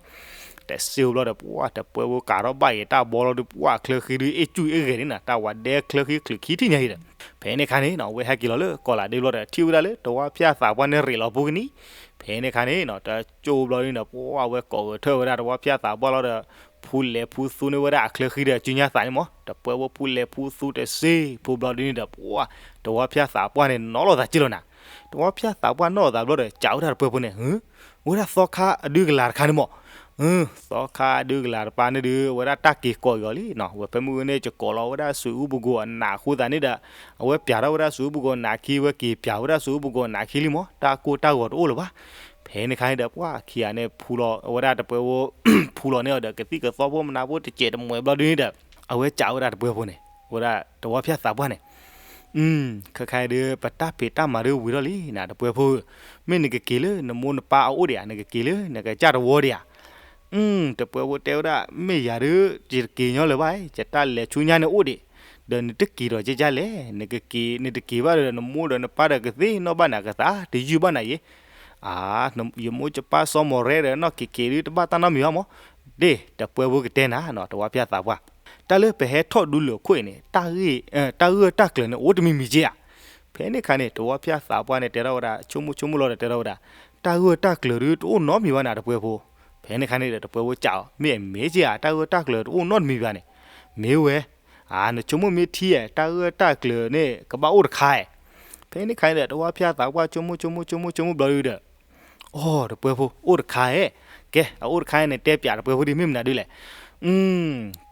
တစ့ဘျီဒီး ပှၤတပှဲဖိကးထီၣ်ဘၣ်အံၤ တၢ်ဘီလီၤဒီး ပှၤချၢဃံဒုးအ့ၣ်ကူၣ်အ့ၣ်ဂဲၤန့ၣ်နီၤ, တၢ်ဝဲဒဲချၢဃံချုးခံထံၣ်ညါအံၤဒီး ဖဲန့ၣ်ခါန့ၣ်နီၤ အဝဲဟဲက့ၤလီၤလၢကီးလးဒ့ဘျီဒီး ထံၣ်ဝဲဒၣ်လၢတဝါဖၠၣ်သးပှၢ်န့ၣ်ရ့းလီၤဖိကနံၤ, ဖဲန့ၣ်ခါန့ၣ်နီၤ တကၠိဘျီန့ၣ်ဒီး ပှၤအဝဲကိးဂဲၤထၢၣ်ဝဲဒၣ်တဝါဖၠၣ်သးပှၢ်လီၤဒီး ဖူလဲၤဖူသူန့ၢ်ဝဲဒၣ်အချၢဃံဒီး စုညါသးန့ၣ်မး တပှဲဖိဖူလဲၤဖူသူတစ့ဖိဘျီဒ်န့ၣ်ဒီး ပှၤတဝါဖၠၣ်သးပှၢ်န့ၣ် နီၣ်လီၤသးက့ၢ်လီၤနၤ, တဝါဖၠၣ်သးပှၢ်နီၣ်လီၤသးဘျီဒီး စံးဝဲဒၣ်တပှဲဖိန့ၣ် ဝဲဒၣ်သီခါအဒုကလၤတခါန့ၣ်မး, သီခါအဒုကလၤတပၤန့ၣ်ဒီး ဝဲဒၣ်တၢ်က့ၤကိးအီၤလံနီၤ, ဝဲဖဲမုၢ်ဂီၤန့ၣ် ကကိးလီၤဝဲဒၣ်စူၤအူပူၤကိးအနးအဃိသတးန့ၣ်ဒီး အဝဲပျးထီၣ်ဝဲဒၣ်စူၤအူပူၤကိးအနးခံ ဝဲက့ၤပျးဝဲဒၣ်စူၤအူပူၤကိးအနးခံလံမး တၢ်ကိၢ်တၢ်ဂီၤတအိၣ်လၢၤဘၣ်, ဖဲန့ၣ်ခါန့ၣ်ဒီး ပှၤခံဂၤန့ၣ် ဖူလီၤဝဲဒၣ်တပှဲဖိ ဖူလီၤန့ၢ်အီၤဒီး ကသံၣ်ကသီဖိမနၤဖိတစဲးတမှဲးဘျီဒ်န့ၣ်ဒီး အဝဲစံးဝဲဒၣ်တပှဲဖိန့ၣ် ဝဲဒၣ်တဝါဖၠၣ်သးပှၢ်န့ၣ် ခဲခါအံၤဒီး ပတၢ်ဖံးတၢ်မၤဒုးဝံၤထီၣ်လံနၤ တပှဲဖိဧၢ, မ့ၢ်နကက့ၤလၢနမိၢ်နပၢ်အအိၣ်ဒံးဧါ, နကက့ၤလၢနကစၢ်တဝီဒံးဧါ, တပှဲဖိတဲဝဲဒၣ် မ့ၢ်ယၤဒုး ယတက့ၤညီလၢၤဘၣ်, ယတၢ်လဲၤဆူညါန့ၣ်အိၣ်ဒံး, ဒီးနတက့ၤဒီးကဲကဲလဲၣ်, နကက့ၤ နတက့ၤဘၣ်ဒီး နမိၢ်ဒီးနပၢ်ဒီးကသ့ၣ်နီၣ်ဘၣ်နၤကသး တယုၢ်ဘၣ်နၤယဲ, အါ, ယမိၢ်ယပၢ်စီၤမီၢ်ရဲဒီးနီၢ်က့ၤက့ၤဒုး တဘၣ်တၢ်နီတမံၤဘၣ်မး, ဒ်တပှဲဖိကတဲနၤနီၤ တဝါဖၠၣ်သးပှၢ်, တၢ်လၢပဟဲထီၣ်ဒူလၢာ်ခိၣ်အံၤန့ၣ် တၢ်ဂ့ၢ် တၢ်ဂၢၢ်တၢ်ကျၢၤန့ၣ် အိၣ်တမံၤမံၤက့ဧါ. ဖဲန့ၣ်ခါန့ၣ် တဝါဖၠၣ်သးပှၢ်န့ၣ် တဲထီၣ်ဝဲဒၣ် ဆိကမိၣ်ဆိကမိၣ်လီၤဒီးတဲထီၣ်ဝဲဒၣ်, တၢ်ဂၢၢ်တၢ်ကျၢၤဒုး တအိၣ်နီတမံၤဘၣ်နၤ တပှဲဖိ, ဖဲန့ၣ်ခါန့ၣ်ဒီး တပှဲၤဖိစံးအီၤ, မ့ၢ်အမ့ၢ်က့ဧါ, တၢ်ဂၢၢ်တၢ်ကျၢၤတအိၣ်နီတမံၤဘၣ်န့ၣ်, မ့ၢ်ဝဲ, အါ နဆိကမိၣ်မ့ၢ်ထံဧါ, တၢ်ဂၢၢ်တၢ်ကျၢၤန့ၣ် ကဘၣ်အိၣ်တခါဧါ. ဖဲန့ၣ်ခါန့ၣ်ဒီး တဝါဖၠၣ်သးပှၢ် ဆိကမိၣ်ဆိကမိၣ်ဆိကမိၣ်ဆိကမိၣ်ဘျီဒုဒီး, အိ တပှဲၤဖိ အိၣ်တခါဧါ. ကဲ အအိၣ်တခါန့ၣ် တဲပၠးတပှဲၤဖိဒ်မ့ၢ်မနုၤဒုလဲၣ်.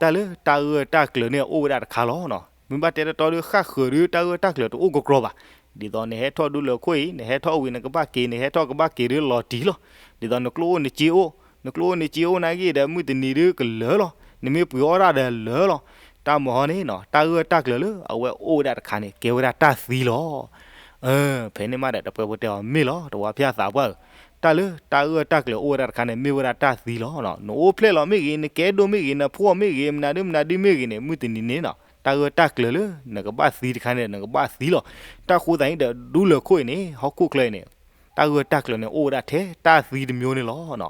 တၢ်လၢတၢ်ဂၢၢ်တၢ်ကျၢၤန့ၣ် အိၣ်ဝဲဒၣ်တခါလီၤနီၤ. မ့ၢ်ဘၣ်တဲတတီဒု ဃၣ်ဃၢၤဒု တၢ်ဂၢၢ်တၢ်ကျၢၤတအိၣ်ကကြီဘၣ်. ဒ်သိးနဟဲထီၣ်ဒူလၢခိၣ်အံၤ နဟဲထီၣ်ဝံၤနကဘၣ်က့ၤ နဟဲထီၣ်ကဘၣ်က့ၤဒုလီၤတံၢ်လီၤ. ဒ်သိးနကျိအိၣ်နစ့အိၣ်, နကျိအိၣ်နစ့အိၣ်နာ်က့ဒီး မုၢ်တနံၤဒုကလၢာ်လီၤ. နမ့ၢ်ပှ့ၤအီၣ်ဒၣ်ဒီးလၢာ်လီၤ. တၢ်မၤဟီန့ၣ်နီၤ တၢ်ဂၢၢ်တၢ်ကျၢၤလၢအဝဲအိၣ်ဝဲဒၣ်တခါန့ၣ် ကဲဝဲဒၣ်တၢ်သံလီၤ. ဖဲန့ၣ်မးဒီး တပှဲၤဖိတဲအီၤ မ့ၢ်လီၤ တဝါဖၠၣ်သးပှၢ်ဧၢ, တၢ်လၢတၢ်ဂၢၢ်တၢ်ကျၢၤအိၣ်ဝဲဒၣ်တခါန့ၣ် မ့ၢ်ဝဲဒၣ်တၢ်သံလီၤ. နအိၣ်ဖျဲၣ်လီၤမ့ၢ်ဂ့ၤ, နကဲဒိၣ်မ့ၢ်ဂ့ၤ, နဖှီၣ်မ့ၢ်ဂ့ၤ, မနုၤဒုမနုၤဒုမ့ၢ်ဂ့ၤန့ၣ် မုၢ်တနံၤန့ၣ်နီၤ တၢ်ဂၢၢ်တၢ်ကျၢၤလၢနကဘၣ်သံတခါန့ၣ် နကဘၣ်သံလီၤ. တၢ်ဃိသတးန့ၣ်ဒီး ဒူလၢခိၣ်အံၤန့ၣ် ဟီၣ်ခိၣ်ချၢအံၤန့ၣ် တၢ်ဂၢၢ်တၢ်ကျၢၤန့ၣ် အိၣ်ဝဲဒၣ်ထဲတၢ်သံတမျိုးန့ၣ်လီၤ.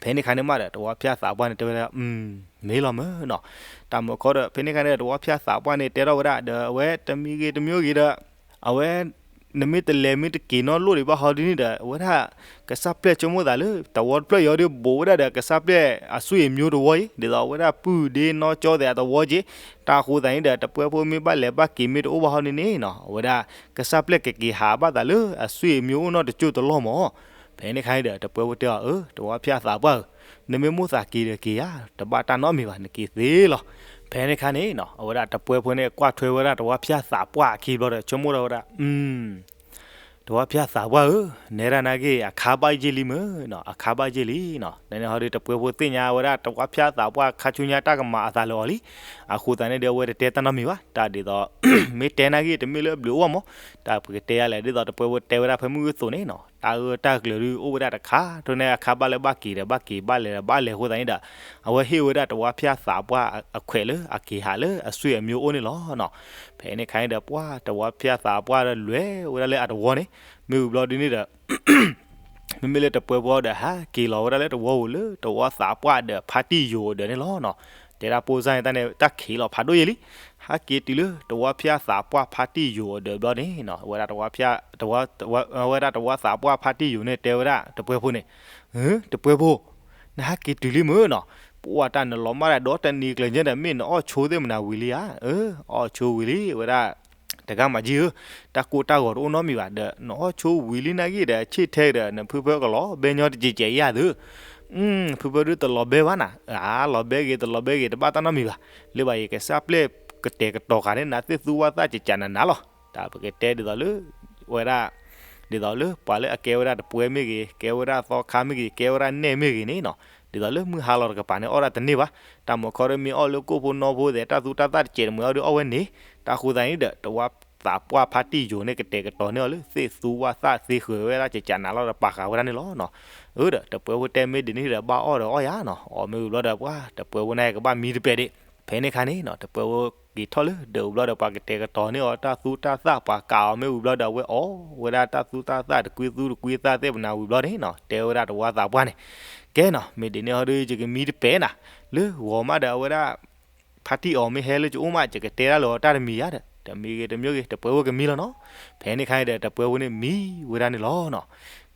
ဖဲန့ၣ်ခါန့ၣ်မးဒီး တဝါဖၠၣ်သးပှၢ်န့ၣ် တဲဝဲဒၣ် မ့ၢ်လီၤမ့ၢ်နီၤ. တၢ်မၤခီဒီး ဖဲန့ၣ်ခါန့ၣ်ဒီး တဝါဖၠၣ်သးပှၢ်န့ၣ် တဲထီၣ်ဝဲဒၣ်ဒီး အဝဲတမံၤဂ့ၤတမံၤဂ့ၤဒီး အဝဲ နမ့ၢ်တလဲၤမ့ၢ်တက့ၤနီတလိၣ်ဒံးဘၣ်ဟီဒ်န့ၣ်ဒီး အဝဲဒၣ် ကစၢ်ပျဲၢ်ဆိကမိၣ်သးလၢ တဝီတဖျၢၣ်အံၤဒီး ဘူးဝဲဒၣ်ဒီး ကစၢ်ပျဲၢ်အဆွေမျိုးတဝီအံၤ ဒ်သိးအဝဲဒၣ် ပုၢ်ဒ့နီၢ်ကၠီသဲးအတဝီက့ၤ. တၢ်ဃိသတးန့ၣ်ဒီး တပှဲၤဖိမ့ၢ်ဘၣ်လဲၤဘၣ်က့ၤမ့ၢ်တအိၣ်ဘၣ်ဟီဒ်န့ၣ်နီၤ အဝဲဒၣ် ကစၢ်ပျဲၢ်ကက့ၤဟးဘၣ်သးလၢ အဆွေမျိုးအိၣ်နီတကၠိၢ်တလီၢ်မး. ဖဲန့ၣ်ခါန့ၣ်ဒီး တပှဲၤဖိတဲအီၤ အၢ တဝါဖၠၣ်သးပှၢ်ဧၢ, နမ့ၢ်မိၣ်သးက့ၤဒီးက့ၤယၤ တဘၣ်တၢ်နီတမံၤဘၣ် နက့ၤသ့လီၤ. ဖဲန့ၣ်ခါန့ၣ်နီၤ အဝဲဒၣ်တပှဲၤဖိန့ၣ် ကွၢ်ထွဲဝဲဒၣ်တဝါဖၠၣ်သးပှၢ်အခံဘျီဒီး ဆိကမိၣ်ထီၣ်ဝဲဒၣ် တဝါဖၠၣ်သးပှၢ်ဧၢ, နဲဒၣ်နာ်က့ အခါဘၣ်ယ့ၢ်လံမ့ၢ်နီၤ, အခါဘၣ်ယ့ၢ်လံနီၤ. နန့ၣ်ဟီဒီး တပှဲၤဖိသ့ၣ်ညါဝဲဒၣ် တဝါဖၠၣ်သးပှၢ် ခါဆူညါတၢ်ကမၤအသးလၢအီၤလံ. အဃိသတးန့ၣ်ဒီး အဝဲတတဲတၢ်နီတမံၤဘၣ်. တၢ်ဒ်သိး မ့ၢ်တဲနာ်က့ တမ့ၢ်လၢအဘျုးအိၣ်ဘၣ်မး. တၢ်ပကတဲယၤလဲၣ် ဒ်သိးတပှဲၤဖိတဲဝဲဒၣ်ဖဲမုၢ်ဂီၢ်သိးန့ၣ်နီၤ တၢ်ဂၢၢ်တၢ်ကျၢၤဒုအိၣ်ဝဲဒၣ်တခါ ဒ်န့ၣ်အခါဘၣ်လဲၤဘၣ်က့ၤဒီး ဘၣ်က့ၤဘၣ်လဲၤဒီးဘၣ်လဲၤအဃိသတးန့ၣ်ဒီး အဝဲဟ့ၣ်ဝဲဒၣ်တဝါဖၠၣ်သးပှၢ်အခွဲးလၢအက့ၤဟးလၢအဆွေမျိုးအိၣ်န့ၣ်လီၤနီၤ. ဖဲန့ၣ်ခါန့ၣ်ဒီး ပှၢ်တဝါဖၠၣ်သးပှၢ်ဒီးလဲၤဝဲဒၣ်လၢအတဝီန့ၣ် မ့ၢ်ဝံၤဘျီဒ်န့ၣ်ဒီး မ့မ့ၢ်လၢတပှဲၤဖိဒီး ဟးက့ၤလီၤဝဲဒၣ်လၢတဝီဧိၤလၢ တဝါသးပှၢ်ဒီးဖါတံၢ်ယိၤအဒၢးန့ၣ်လီၤနီၤ. တဲဒၣ်ပိၢ်စၢ်န့ၣ် တၢ်န့ၣ် တၢ်ခံးလီၤဖးဒိၣ်ယဲလံ. ဟးက့ၤတုၤလၢတဝါဖၠၣ်သးပှၢ်ဖါတံၢ်ယိၤအဒၢးဘျီန့ၣ်နီၤ အဝဲဒၣ်တဝါဖၠၣ် တဝါ ဝဲဒၣ်တဝါသးပှၢ်ဖါတံၢ်ယိၤန့ၣ် တဲဝဲဒၣ်တပှဲၤဖိန့ၣ်, တပှဲၤဖိ နဟးက့ၤတုၤလံမ့ၢ်နီၤ. ပှၢ်တၢ်နလီၤမၢ်ဒၣ်ဒီတနံၤကျၢၤညါဒီး မ့ၢ်နအီၣ်ဆိသ့ၣ်မနၤဝံၤလံဧါ. အီၣ်ဆိဝံၤလံ ဝဲဒၣ် တဂၤမၤကၠံဧၢ, တၢ်ကိၢ်တၢ်ဂီၤတအိၣ်နီတမံၤဘၣ်ဒီး နအီၣ်ဆိဝံၤလံနာ်က့ဒီး ဆ့ၣ်ထဲဒီး နဖုဖၢကလီၤဘဲညီတကဲးကဲးယၤသု. ဖုဖၢဒုတလီၤဘဲဘၣ်နၤ, အါ လီၤဘဲဂ့ၤ တလီၤဘဲဂ့ၤ တဘၣ်တၢ်နီတမံၤဘၣ်. လၢဘၣ်ယကစၢ်ပျဲၢ်ကတဲာ်ကတီၤဃာ်န့ၣ် နသ့ၣ်သူဝၣ်သၣ်ကကးနးနးလီၤ. တၢ်ပကတဲဒ်သိးလၢ ဝဲဒၣ် ဒ်သိးလၢပှၤလၢအကဲဝဲဒၣ်တပှဲၤမ့ၢ်ဂ့ၤ ကဲဝဲဒၣ်သီခါမ့ၢ်ဂ့ၤ ကဲဝဲဒၣ်နဲၣ်မ့ၢ်ဂ့ၤန့ၣ်နီၤ ဒ်သိးလၢမုၢ်ဟါလီၤတကပၤန့ၣ် အီၣ်ဒၣ်တန့ၢ်ဘၣ်. တၢ်မၤခီဒီးမ့ၢ်အီၣ်လၢကိၣ်ဖိနီဖိသဲး တၢ်သူတၢ်သၣ်တကဲးတမှဲၤအီၣ်ဒီးအီၣ်ဝဲန့ၣ်. တၢ်ဃိသတးန့ၣ်ဒီး တဝါသးပှၢ်ဖါတံၢ်ယိၤန့ၣ် ကတဲာ်ကတီၤန့ၢ်အီၤလၢ သ့ၣ်သူဝၣ်သၣ်သ့ဃၢၤဝဲဒၣ်ကကးနးလီၤဒီးပာ်ဃာ်ဝဲဒၣ်န့ၣ်လီၤနီၤ. အၢဒီး တပှဲၤဖိတဲမ့ၢ်ဒ်န့ၣ်ဒီး ဘၣ်အီၣ်ဒီးအီၣ်ယၤနီၤ အီၣ်မ့ၢ်ဝံၤဘျီဒီး ပှၤတပှဲၤဖိန့ၣ် ကဘၣ်မံတပဲာ်ဒံး. ဖဲန့ၣ်ခါန့ၣ်နီၤ တပှဲၤဖိက့ၤထီၣ်လၢဒၢးဝံၤဘျီဒီး ပှၤကတဲာ်ကတီၤန့ၢ်အီၤတၢ်သူတၢ်သၣ် ပှၤကးအီၤမ့ၢ်ဝံၤဘျီဒီး အဝဲအီၣ်ဝဲဒၣ်တၢ်သူတၢ်သၣ် တကွံသူတကွံသၣ်သ့ၣ်မနၤဝံၤဘျီန့ၣ်နီၤ တဲဝဲဒၣ်တဝါသးပှၢ်န့ၣ်, ကဲနီၤ မ့ၢ်ဒ်န့ၣ်ဟီဒီး ယကမံတပဲာ်နၤ လၢဂီၤမးဒီး အဝဲဒၣ် ဖါတံၢ်အီၤမ့ၢ်ဟဲလၢယအိၣ်မး ယကတဲဒၣ်လၢအီၤတၢ်တမံၤယါဒီး တမံၤဂ့ၤတမံၤဂ့ၤ တပှဲၤဖိကမံလီၤနီၤ. ဖဲန့ၣ်ခါန့ၣ်ဒီး တပှဲၤဖိန့ၣ်မံဝဲဒၣ်န့ၣ်လီၤနီၤ.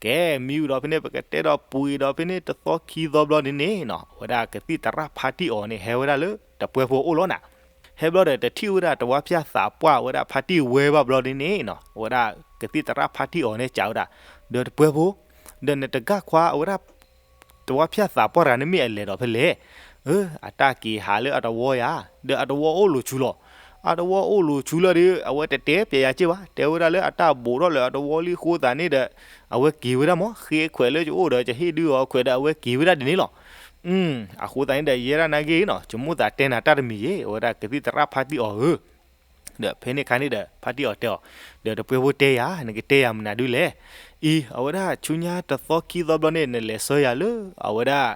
ကဲ မံဝံၤဒီးဖဲန့ၣ် ပကတဲဒီးပှဲၤဒီးဖဲန့ၣ် တသီခံသီဘျီန့ၣ်န့ၣ်နီၤ အဝဲဒၣ်ကသံၣ်သရၣ်ဖါတံၢ်အီၤန့ၣ် ဟဲဝဲဒၣ်လၢတပှဲၤဖိအအိၣ်လီၤနၤ. ဟဲဘျီဒီး တထံၣ်ဝဲဒၣ်တဝါဖၠၣ်သးပှၢ်ဝဲဒၣ်ဖါတံၢ်ဝဲဘၣ်ဘျီန့ၣ်န့ၣ်နီၤ အဝဲဒၣ်ကသံၣ်သရၣ်ဖါတံၢ်အီၤန့ၣ် စံးဝဲဒၣ် ဒီးတပှဲၤဖိ ဒီးနတဂၢ်ခွါအဝဲဒၣ် တဝါဖၠၣ်သးပှၢ်တဂၤန့ၣ်မ့ၢ်အလဲၤဒီးဖဲလဲၣ်. အတၢ်က့ၤဟးလၢအတဝီယါ, ဒီးအတဝီအိၣ်လိၤဆူလီၤ. အတဝီအိၣ်လိၤဆူလီၤဒီး အဝဲတတဲပျဲယၤက့ၢ်ဘၣ်, တဲဝဲဒၣ်လၢအတၢ်ဘူးထီၣ်လၢအတဝီလံအဃိသတးန့ၣ်ဒီး အဝဲက့ၤဝဲဒၣ်မး, ဃ့ခွဲးလၢယအိၣ်ဒီး ယဟ့ၣ်ဒုးအီၤခွဲးဒီး အဝဲက့ၤဝဲဒၣ်ဒ်န့ၣ်လီၤ. အဃိသတးန့ၣ်ဒီး ယဲဒၣ်နာ်က့နီၤ, ယမိၣ်သးတဲနၤတၢ်တမံၤယ့ၣ်, အဝဲဒၣ်ကသံၣ်သရၣ်ဖါတံၢ်အီၤဧၢ ဒီးဖဲန့ၣ်ခါန့ၣ်ဒီး ဖါတံၢ်အီၤတဲအီၤ, ဒီးတပှဲၤဖိတဲယၤ, နကတဲယၤမနုၤဒုလဲၣ်. အံၤ အဝဲဒၣ်ဆူညါတသီခံသီဘျီန့ၣ် နလဲၤဆှၢယၤလၢ အဝဲဒၣ်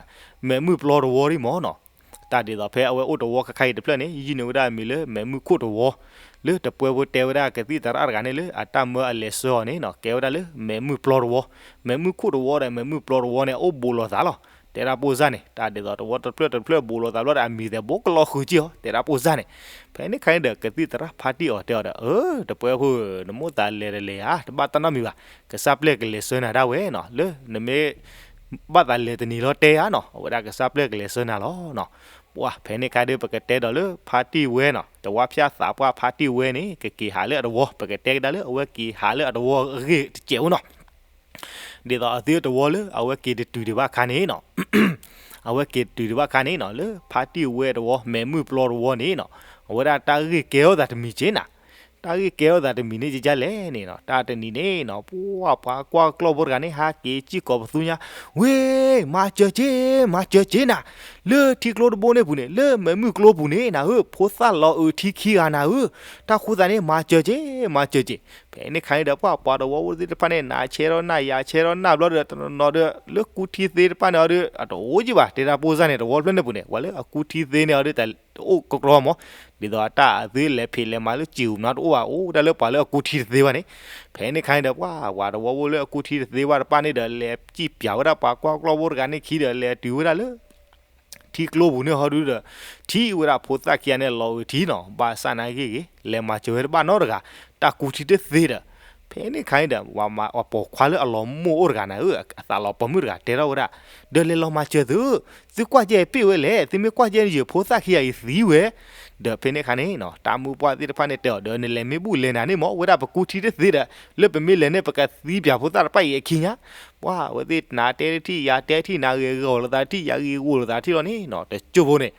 မဲးမုၢ်ပျီတဝီဒံးမးနီၤ. တၢ်ဒ်သိးဖဲအဝဲအိၣ်တဝီခါခါအံၤတဖျၢၣ်န့ၣ် ယယုၢ်န့ၢ်ဝဲဒၣ်အမံၤလၢ မဲးမုၢ်ခိၣ်တဝီ, လၢတပှဲၤဖိတဲဝဲဒၣ်ကသံၣ်သရၣ်တဂၤန့ၣ်လၢ အတၢ်မၢအလဲၤဆှၢအီၤန့ၣ်နီၤ ကဲဝဲဒၣ်လၢ မဲးမုၢ်ပျီတဝီ, မဲးမုၢ်ခိၣ်တဝီဒီး မဲးမုၢ်ပျီတဝီန့ၣ် အအိၣ်ဘူးလိာ်သးလီၤ. တဲဒၣ်ပိၢ်စၢ်န့ၣ် တၢ်ဒ်သိးတဝီတဖျၢၣ်တဖျၢၣ်ဘူးလိာ်သးဘျီဒီး အမံၤသဲးဘိကလီၤဃုာ်က့ၢ်အီၤ တဲဒၣ်ပိၢ်စၢ်န့ၣ်. ဖဲန့ၣ်ခါန့ၣ်ဒီး ကသံၣ်သရၣ်ဖါတံၢ်အီၤတဲအီၤဒီး အၢ တပှဲၤဖိဧၢ, နမိၣ်သးလဲၤတလဲၤဧါ, တဘၣ်တၢ်နီတမံၤဘၣ်, ကစၢ်ပျဲၢ်ကလဲၤဆှၢနၤဒၣ်ဝဲနီၤ, လၢနမ့ၢ် ဘၣ်သးလဲၤတနံၤလီၤတဲဧါနီၤ, အဝဲဒၣ်ကစၢ်ပျဲၢ်ကလဲၤဆှၢနၤလီၤနီၤ. ပှၢ် ဖဲန့ၣ်ခါဒီး ပကတဲဒီးလၢဖါတံၢ်ဝဲနီၤ, တဝီဖၠၣ်သးပှၢ်ဖါတံၢ်ဝဲန့ၣ် ကက့ၤဟးလၢအတဝီ, ပကတဲကဒါလၢအဝဲက့ၤဟးလၢအတဝီအဂ့ၢ်တစဲးဖိနီၤ. ဒ်သိးအသုတဝီလၢအဝဲက့ၤတတုၤဒံးဘၣ်အခါန့ၣ်နီၤ, အဝဲက့ၤတတုၤဒံးဘၣ်အခါန့ၣ်နီၤ, လၢဖါတံၢ်ဝဲတဝီ မဲးမုၢ်ပျီတဝီန့ၣ်နီၤ, အဝဲဒၣ်တၢ်ဂ့ၢ်ကဲထီၣ်သးတမံၤက့ၤနၤ, တၢ်ဂ့ၢ်ကဲထီၣ်သးတမံၤန့ၣ် ကကလဲၣ်န့ၣ်နီၤ, တၢ်တနံၤန့ၣ်နီၤ, ပှၢ် ပှၤကွၢ်ကျီၢ်ဖိတဂၤန့ၣ် ဟးက့ၤစံၣ်ကိးပသူညါ, ဝ့ၢ် မၤစၢၤက့ၤ မၤစၢၤက့ၤနၤ, လၢထံကျိတဘိန့ၣ်ပူၤန့ၣ် လၢမဲးမုၢ်ကျိပူၤန့ၣ်နၤဧၢ, ဖိသၣ်လီၤအုးထံခံဂၤနၤဧၢ, တၢ်ဃိသတးန့ၣ် မၤစၢၤက့ၤ မၤစၢၤက့ၤ. ဖဲန့ၣ်ခါန့ၣ်ဒီး ပှၢ် ပှၤတဝီဖိသ့ၣ်တဖၣ်န့ၣ် နးဆဲထီၣ်နးယၤဆဲထီၣ်နးဘျီဒီး တနီၤနီၤဒီး လၢကူထံသ့တဖၣ်န့ၣ်အီၤဒီး အတအိၣ်က့ၤဘၣ်, တဲဒၣ်ပိၢ်စၢ်န့ၣ် တဝီဖျၢၣ်န့ၣ်ပူၤန့ၣ် ပှၤလၢအကူထံသ့န့ၣ်အီၤဒီး တအိၣ်ကကြီမး, ဒ်သိးအတၢ်အသုလဲၤဖံးလဲၤမၤလၢစံာ်ပူၤမနုၤတအိၣ်ဘၣ်, အိၣ်ဝဲဒၣ်လၢပှၤလၢအကူထံတသ့ဘၣ်န့ၣ်. ဖဲန့ၣ်ခါန့ၣ်ဒီး ပှၢ် ပှၤတဝီဖိလၢအကူထံတသ့ဘၣ်တဖၣ်န့ၣ်ဒီး လဲၤစံၣ်ပၠးဝဲဒၣ်ပှၤကွၢ်ကျီၢ်ဖိတဂၤန့ၣ်ခံဒီး လဲၤတုၤဝဲဒၣ်လၢ ထံကျိပူၤန့ၣ်ဟီဒုဒီး ထံၣ်ဝဲဒၣ်ဖိသၣ်ခံဂၤန့ၣ် လီၤအုးထံနီၤ, ဘၣ်ဆၣ်နာ်က့ဂ့ၤ လဲၤမၤစၢၤဝဲတဘၣ်နီတဂၤ, တၢ်ကူထံတသ့ဒီး. ဖဲန့ၣ်ခါန့ၣ်ဒီး ပှၤပိာ်ခွါလၢအလီၤမိၢ်အိၣ်တဂၤနၤဧၢ, အသးလီၤပိာ်မုၣ်တဂၤ တဲထီၣ်ဝဲဒၣ်, ဒီးလဲၤလီၤမၤစၢၤသု, သုကွၢ်ကဲပ့ၢ်ဝဲလဲၣ်, သုမ့ၢ်ကွၢ်ကဲန့ၣ် ယဖိသၣ်ခံဂၤအံၤသံဝဲ. ဒီးဖဲန့ၣ်ခါန့ၣ်နီၤ, တၢ်မုၢ်ပှၢ်သ့ၣ်တဖၣ်န့ၣ်တဲအီၤဒီး နလဲၤမ့ၢ်ဘူၣ်လဲၤနၤန့ၣ်မး, ဝဲဒၣ်ပကူထံတသ့ဒီး လၢပမ့ၢ်လဲၤန့ၣ် ပကသံပၠးဖိသၣ်တဖၣ်အံၤအခံညါ. ပှၢ်ဝဲသ့ၣ်နၤတဲတထံၣ် ယၤတဲတထံၣ်, နၤဂ့ၤဂီၤလိာ်သးတထံၣ် ယၤဂ့ၤဂီၤလိာ်သးတထံၣ်လီၤန့ၣ်နီၤ, တစိၢ်ဖိန့ၣ်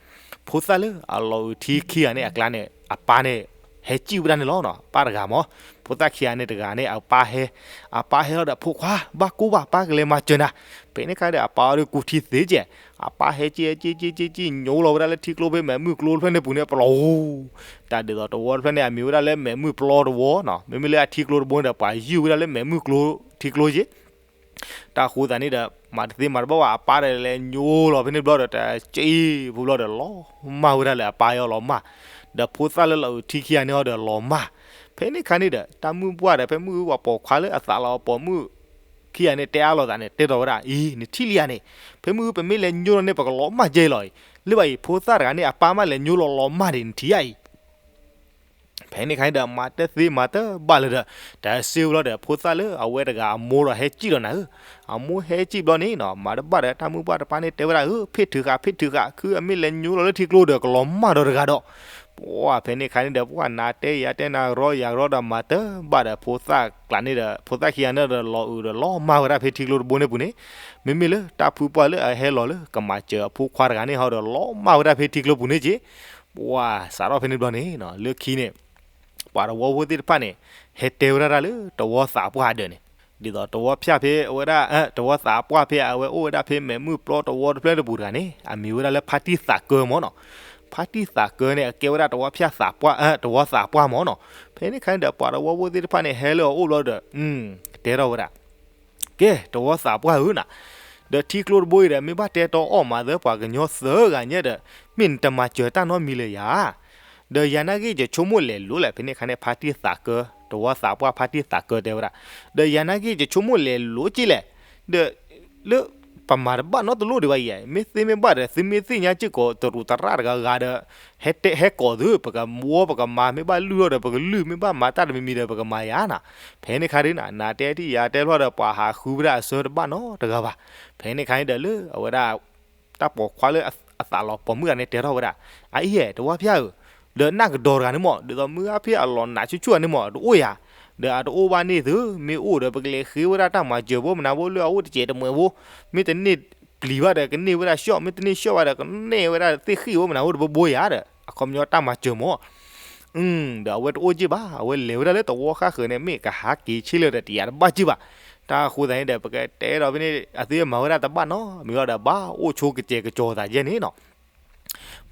ဖိသၣ်လၢအလီၤအုးထံခံဂၤန့ၣ်အကျါန့ၣ် အပၢ်န့ၣ် ဟဲစံၣ်ဝဲဒၣ်န့ၣ်လီၤနီၤ, ပၢ်တဂၤမး, ဖိသၣ်ခံဂၤန့ၣ်တဂၤန့ၣ် အပၢ်ဟဲ, အပၢ်ဟဲလီၤဒီး ဖိခွါ ဘၣ်ကိၢ်ဘၣ် ပၢ်ကလဲၤမၤစၢၤနၤ. ဖဲန့ၣ်ခါဒီး အပၢ်အီၤဒီးကူထံသ့ကဲး, အပၢ်ဟဲစံၣ်ဟဲစံၣ်စံၣ်စံၣ်စံၣ် ညိလီၤဝဲဒၣ်လၢထံကျိဖဲ မဲးမုၢ်ကျိတဖျၢၣ်န့ၣ်ပူၤန့ၣ် ပျီၤ တၢ်ဒ်သိးတဝီတဖျၢၣ်န့ၣ် အမံၤဝဲဒၣ်လၢမဲးမုၢ်ပျီတဝီနီၤ, မ့မ့ၢ်လၢအထံကျိတဘိန့ၣ်ဒီး ပှၤယုၢ်ဝဲဒၣ်လၢမဲးမုၢ်ကျိထံကျိက့ၤ. တၢ်ဃိသတးန့ၣ်ဒီး မၤတသ့မၤတဘၣ်ဘၣ် အပၢ်ဒီးလဲၤညိလီၤဖဲန့ၣ်ဘျီဒီး တစံၣ်ဖိဘျီဒီး လီၤမၢ်ဝဲဒၣ်လၢအပၢ်အံၤအီၤလီၤမၢ်, ဒီးဖိသၣ်လၢလီၤအုးထံခံဂၤန့ၣ်အီၤဒီးလီၤမၢ်. ဖဲန့ၣ်ခါန့ၣ်ဒီး တၢ်မုၢ်ပှၢ်ဒီး ဖဲမုၢ်အုပှၤပိာ်ခွါလၢအသးလီၤပိာ်မုၣ်ခံဂၤန့ၣ် တဲအါလိာ်သးန့ၣ် တဲထီၣ်ဝဲဒၣ်, အံၤ နထံၣ်လံဧါန့ၣ်, ဖဲမုၢ်အုပမ့ၢ်လဲၤညိလီၤန့ၣ် ပကလီၤမၢ်ကဲလီၤအံၤ, လၢဘၣ်အံၤ ဖိသၣ်တဂၤန့ၣ် အပၢ်မးလဲၤညိလီၤလီၤမၢ်ဒံး နထံၣ်ဧါအံၤ. ဖဲန့ၣ်ခါန့ၣ်ဒီး မၤတသ့မၤတဘၣ်လၢၤဒီး တၢ်စ့ၢ်ဖိလီၤဒီး ဖိသၣ်လၢအဝဲတဂၤအမိၢ်ဒီးဟဲစံၣ်လီၤနၤဧၢ, အမိၢ်ဟဲစံၣ်ဘျီန့ၣ်နီၤ, မၤတဘၣ်ဒီး တၢ်မုၢ်ပှၢ်တဖၣ်န့ၣ် တဲဝဲဒၣ်ဧၢ, ဖ့ၣ်ထုးဃာ် ဖ့ၣ်ထုးဃာ် ခုအမ့ၢ်လဲၤညိလီၤလၢထံကျိဒီး ကလီၤမၢ်ဒီးတဂၤဒီး. ပှၢ် ဖဲန့ၣ်ခါန့ၣ်ဒီး ပှၢ်နၤတဲယၤတဲ နၤရီယၤရီဒီး မၤတဘၣ်ဒီး ဖိသၣ်ကျးန့ၣ်ဒီး ဖိသၣ်ခံဂၤန့ၣ်ဒီး လီၤအုးဒီးလီၤမၢ်ဝဲဒၣ်ဖဲထံကျိတဘိန့ၣ်ပူၤန့ၣ်, မ့မ့ၢ်လၢတၢ်ဖုပှၢ်လၢအဟဲလီၤလၢကမၤစၢၤအဖိခွါတဂၤန့ၣ်ဟီဒီး လီၤမၢ်ဝဲဒၣ်ဖဲထံကျိပူၤန့ၣ်က့ၤ. ပှၢ် စးထီၣ်ဖဲန့ၣ်ဘျီန့ၣ်နီၤ လၢခံန့ၣ် ပှၤတဝီဖိသ့ၣ်တဖၣ်န့ၣ် ဟဲတဲဝဲဒၣ်တၢ်လၢတဝီသးပှၢ်ဒၢးန့ၣ်, ဒ်သိးတဝီဖၠၣ်ဖဲအဝဲဒၣ် တဝီသးပှၢ်ဖဲအဝဲအိၣ်ဝဲဒၣ်ဖဲမဲးမုၢ်ပျီတဝီတဖျၢၣ်တပူၤတဂၤန့ၣ် အမံၤဝဲဒၣ်လၢဖါတံၢ်သးကၢမၢ်နီၤ. ဖါတံၢ်သးကၢန့ၣ် အကဲဝဲဒၣ်တဝီဖၠၣ်သးပှၢ် တဝီသးပှၢ်မၢ်နီၤ. ဖဲန့ၣ်ခါန့ၣ်ဒီး ပှၤတဝီဖိသ့ၣ်တဖၣ်န့ၣ် ဟဲလၢအအိၣ်ဘျီဒီး ကတဲထီၣ်ဝဲဒၣ် ကဲ တဝီသးပှၢ်ဧၢနီၤ, ဒီးထံကျိတဘိအံၤဒီး မ့ၢ်ဘၣ်တဲတီအီၣ်မးသၢပှၤကညီသၢဂၤညါဒီး မ့ၢ်နတမၤစၢၤတၢ်နီတမံၤလၢၤဧါ. ဒီးယၤနာ်က့ ယဆိကမိၣ်လဲၤလိၤလဲၣ်. ဖဲန့ၣ်ခါန့ၣ် ဖါတံၢ်သးကၢ တဝီသးပှၢ်ဖါတံၢ်သးကၢတဲဝဲဒၣ်, ဒီးယၤနာ်က့ ယဆိကမိၣ်လဲၤလိၤက့ၤလဲၣ်. ဒီး လၢပမၤတဘၣ်နီတလိၣ်ဒံးဘၣ်အံၤ, မ့ၢ်သ့မ့ၢ်ဘၣ်ဒီး သုမ့ၢ်သ့ၣ်ညါစ့ၢ်ကီး တရူးသရၣ်တဂၤဂၤဒီး ဟဲကိးသု ပကဝီပကမၤ, မ့ၢ်ဘၣ်လုၢ်ထီၣ်ဒီး ပကလုၢ်, မ့ၢ်ဘၣ်မၤတၢ်တမံၤမံၤဒီး ပကမၤယၤနီၤ. ဖဲန့ၣ်ခါဒ်နီၤ နၤတဲထံၣ်ယၤတဲထီၣ်ဒီး ပှၤဟးဃုဝဲဒၣ်အဆၢတဘၣ်နီတဂၤဘၣ်. ဖဲန့ၣ်ခါန့ၣ်ဒီး လၢအဝဲဒၣ် တၢ်ပိာ်ခွါလၢအသးလီၤပိာ်မုၣ်တဂၤန့ၣ် တဲထီၣ်ဝဲဒၣ်, အအံၤ တဝီဖၠၣ်ဧၢ, ဒီးနၢ်ကဒီးတဂၤန့ၣ်မၢ်, ဒ်သိးမုၢ်ဂၢ်ဖဲအလီၤနးဆူၣ်ဆူၣ်တဂၤန့ၣ်မၢ်, တအိၣ်ယၤ, ဒီးအတအိၣ်ဘၣ်န့ၣ်သု, မ့ၢ်အိၣ်ဒီး ပကလဲၤဃ့ဝဲဒၣ်တၢ်မၤစၢၤဖိမနုၤဖိ လၢအအိၣ်တစဲးတမှဲးဖိ, မ့ၢ်တန့ၢ်ပျံၤဘၣ်ဒီး ကန့ၢ်ဝဲဒၣ်ရှီၣ်, မ့ၢ်တန့ၢ်ရှီၣ်ဘၣ်ဒီး ကန့ၢ်ဝဲဒၣ်သ့ၣ်ဃံၣ်ဖိမနုၤဖိတဘိဘိယၤဒီး အခီပညီတၢ်မၤစၢၤမၢ် ဒီးအဝဲတအိၣ်က့ၢ်ဘၣ်, အဝဲလဲၤဝဲဒၣ်လၢတဝီဃၣ်ဃၢၤန့ၣ် မ့ၢ်ကဟးက့ၤဆ့လၢာ်ဒီး တယၤတဘၣ်က့ၢ်ဘၣ်. တၢ်အဃိသတးန့ၣ်ဒီး ပကတဲဒီးဖဲန့ၣ် အသုမၤဝဲဒၣ်တဘၣ်နီတမံၤလီၤဒီး ဘၣ်အိၣ်ဆိကစဲးကစီၤသးယဲၢ်န့ၣ်နီၤ.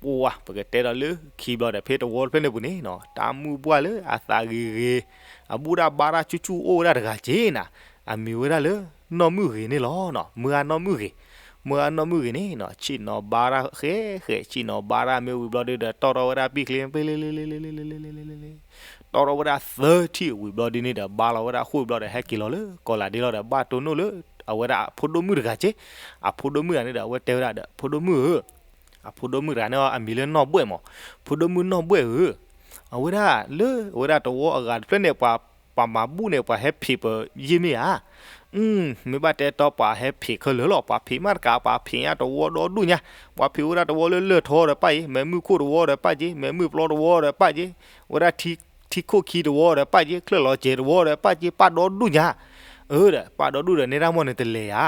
ပှၤ ပကတဲဒီးလၢခံဘျီဒီး ဖဲတဝီတဖျၢၣ်န့ၣ်ပူၤန့ၣ်နီၤ တၢ်မုၢ်ပှၢ်လၢအသးဂ့ၤဂ့ၤ အဘူၣ်တၢ်ဘါတၢ်ဆူၣ်ဆူၣ်အိၣ်ဝဲဒၣ်တဂၤက့ၢ်နၤ, အမံၤဝဲဒၣ်လၢ နီၢ်မုၢ်ဂ့ၤန့ၣ်လီၤ. မုၢ်ဂၤနီၢ်မုၢ်ဂ့ၤ, မုၢ်ဂၤနီၢ်မုၢ်ဂ့ၤန့ၣ်နီၤ ဆ့ၣ်နီၤဘါတၢ်ဃဲးဃဲး, ဆ့ၣ်နီၤဘါတၢ်မ့ၢ်ဝံၤဘျီဒုဒီး တီၣ်ထီၣ်ဝဲဒၣ်ပံာ်ချ့ ပ့လ့ တီၣ်ထီၣ်ဝဲဒၣ်သၢထံၣ် ဝံၤဘျီဒုန့ၣ်ဒီး ဘါလီၤဝဲဒၣ်ဃိၣ်ဘျီဒီး ဟဲက့ၤလီၤလၢကီၢ်လၤဒ့လီၤဒီး ဘၣ်တိၢ်နီၣ်လၢ အဝဲဒၣ်အဖိဒိၣ်မုၣ်တဂၤက့ၢ်. အဖိဒိၣ်မုၣ်တဂၤန့ၣ်ဒီး အဝဲတဲဝဲဒၣ်ဒီး ဖိဒိၣ်မုၣ်ဧၢ, အဖိဒိၣ်မုၣ်တဂၤန့ၣ် အမံၤလၢနီၢ်ဘှဲၣ်မၢ်, ဖိဒိၣ်မုၣ်နီၢ်ဘှဲၣ်ဧၢ, အဝဲဒၣ်လၢအဝဲဒၣ်တဝီအဂၤတဖျၢၣ်န့ၣ် ပှၤ ပှၤမၤဘူၣ်န့ၣ် ပှၤဟဲဖံးပယ့ၢ်မ့ၢ်ဧါ. မ့ၢ်ဘၣ်တဲတီပှၤဟဲဖံးခဲလၢာ်လီၤ, ပှၤဖံးမးတကး ပှၤဖံးညါတဝီဒီဒူၣ်ညါ, ပှၤဖံးဝဲဒၣ်တဝီလၢလၢၢ်ထီဒီးပၣ်အံၤ, မဲးမုၢ်ခိၣ်တဝီဒီးပၣ်က့, မဲးမုၢ်ပျီတဝီဒီးပၣ်က့, ဝဲဒၣ်ထံခိၣ်ခံတဝီဒီးပၣ်က့, ချၢၣ်လီၤစဲးတဝီဒီးပၣ်က့, ပၣ်ဒီဒူၣ်ညါ, အၢဒီး ပၣ်ဒီဒူၣ်ဒီး နဲဒၣ်မီၢ်န့ၣ်တလဲၤဧါ,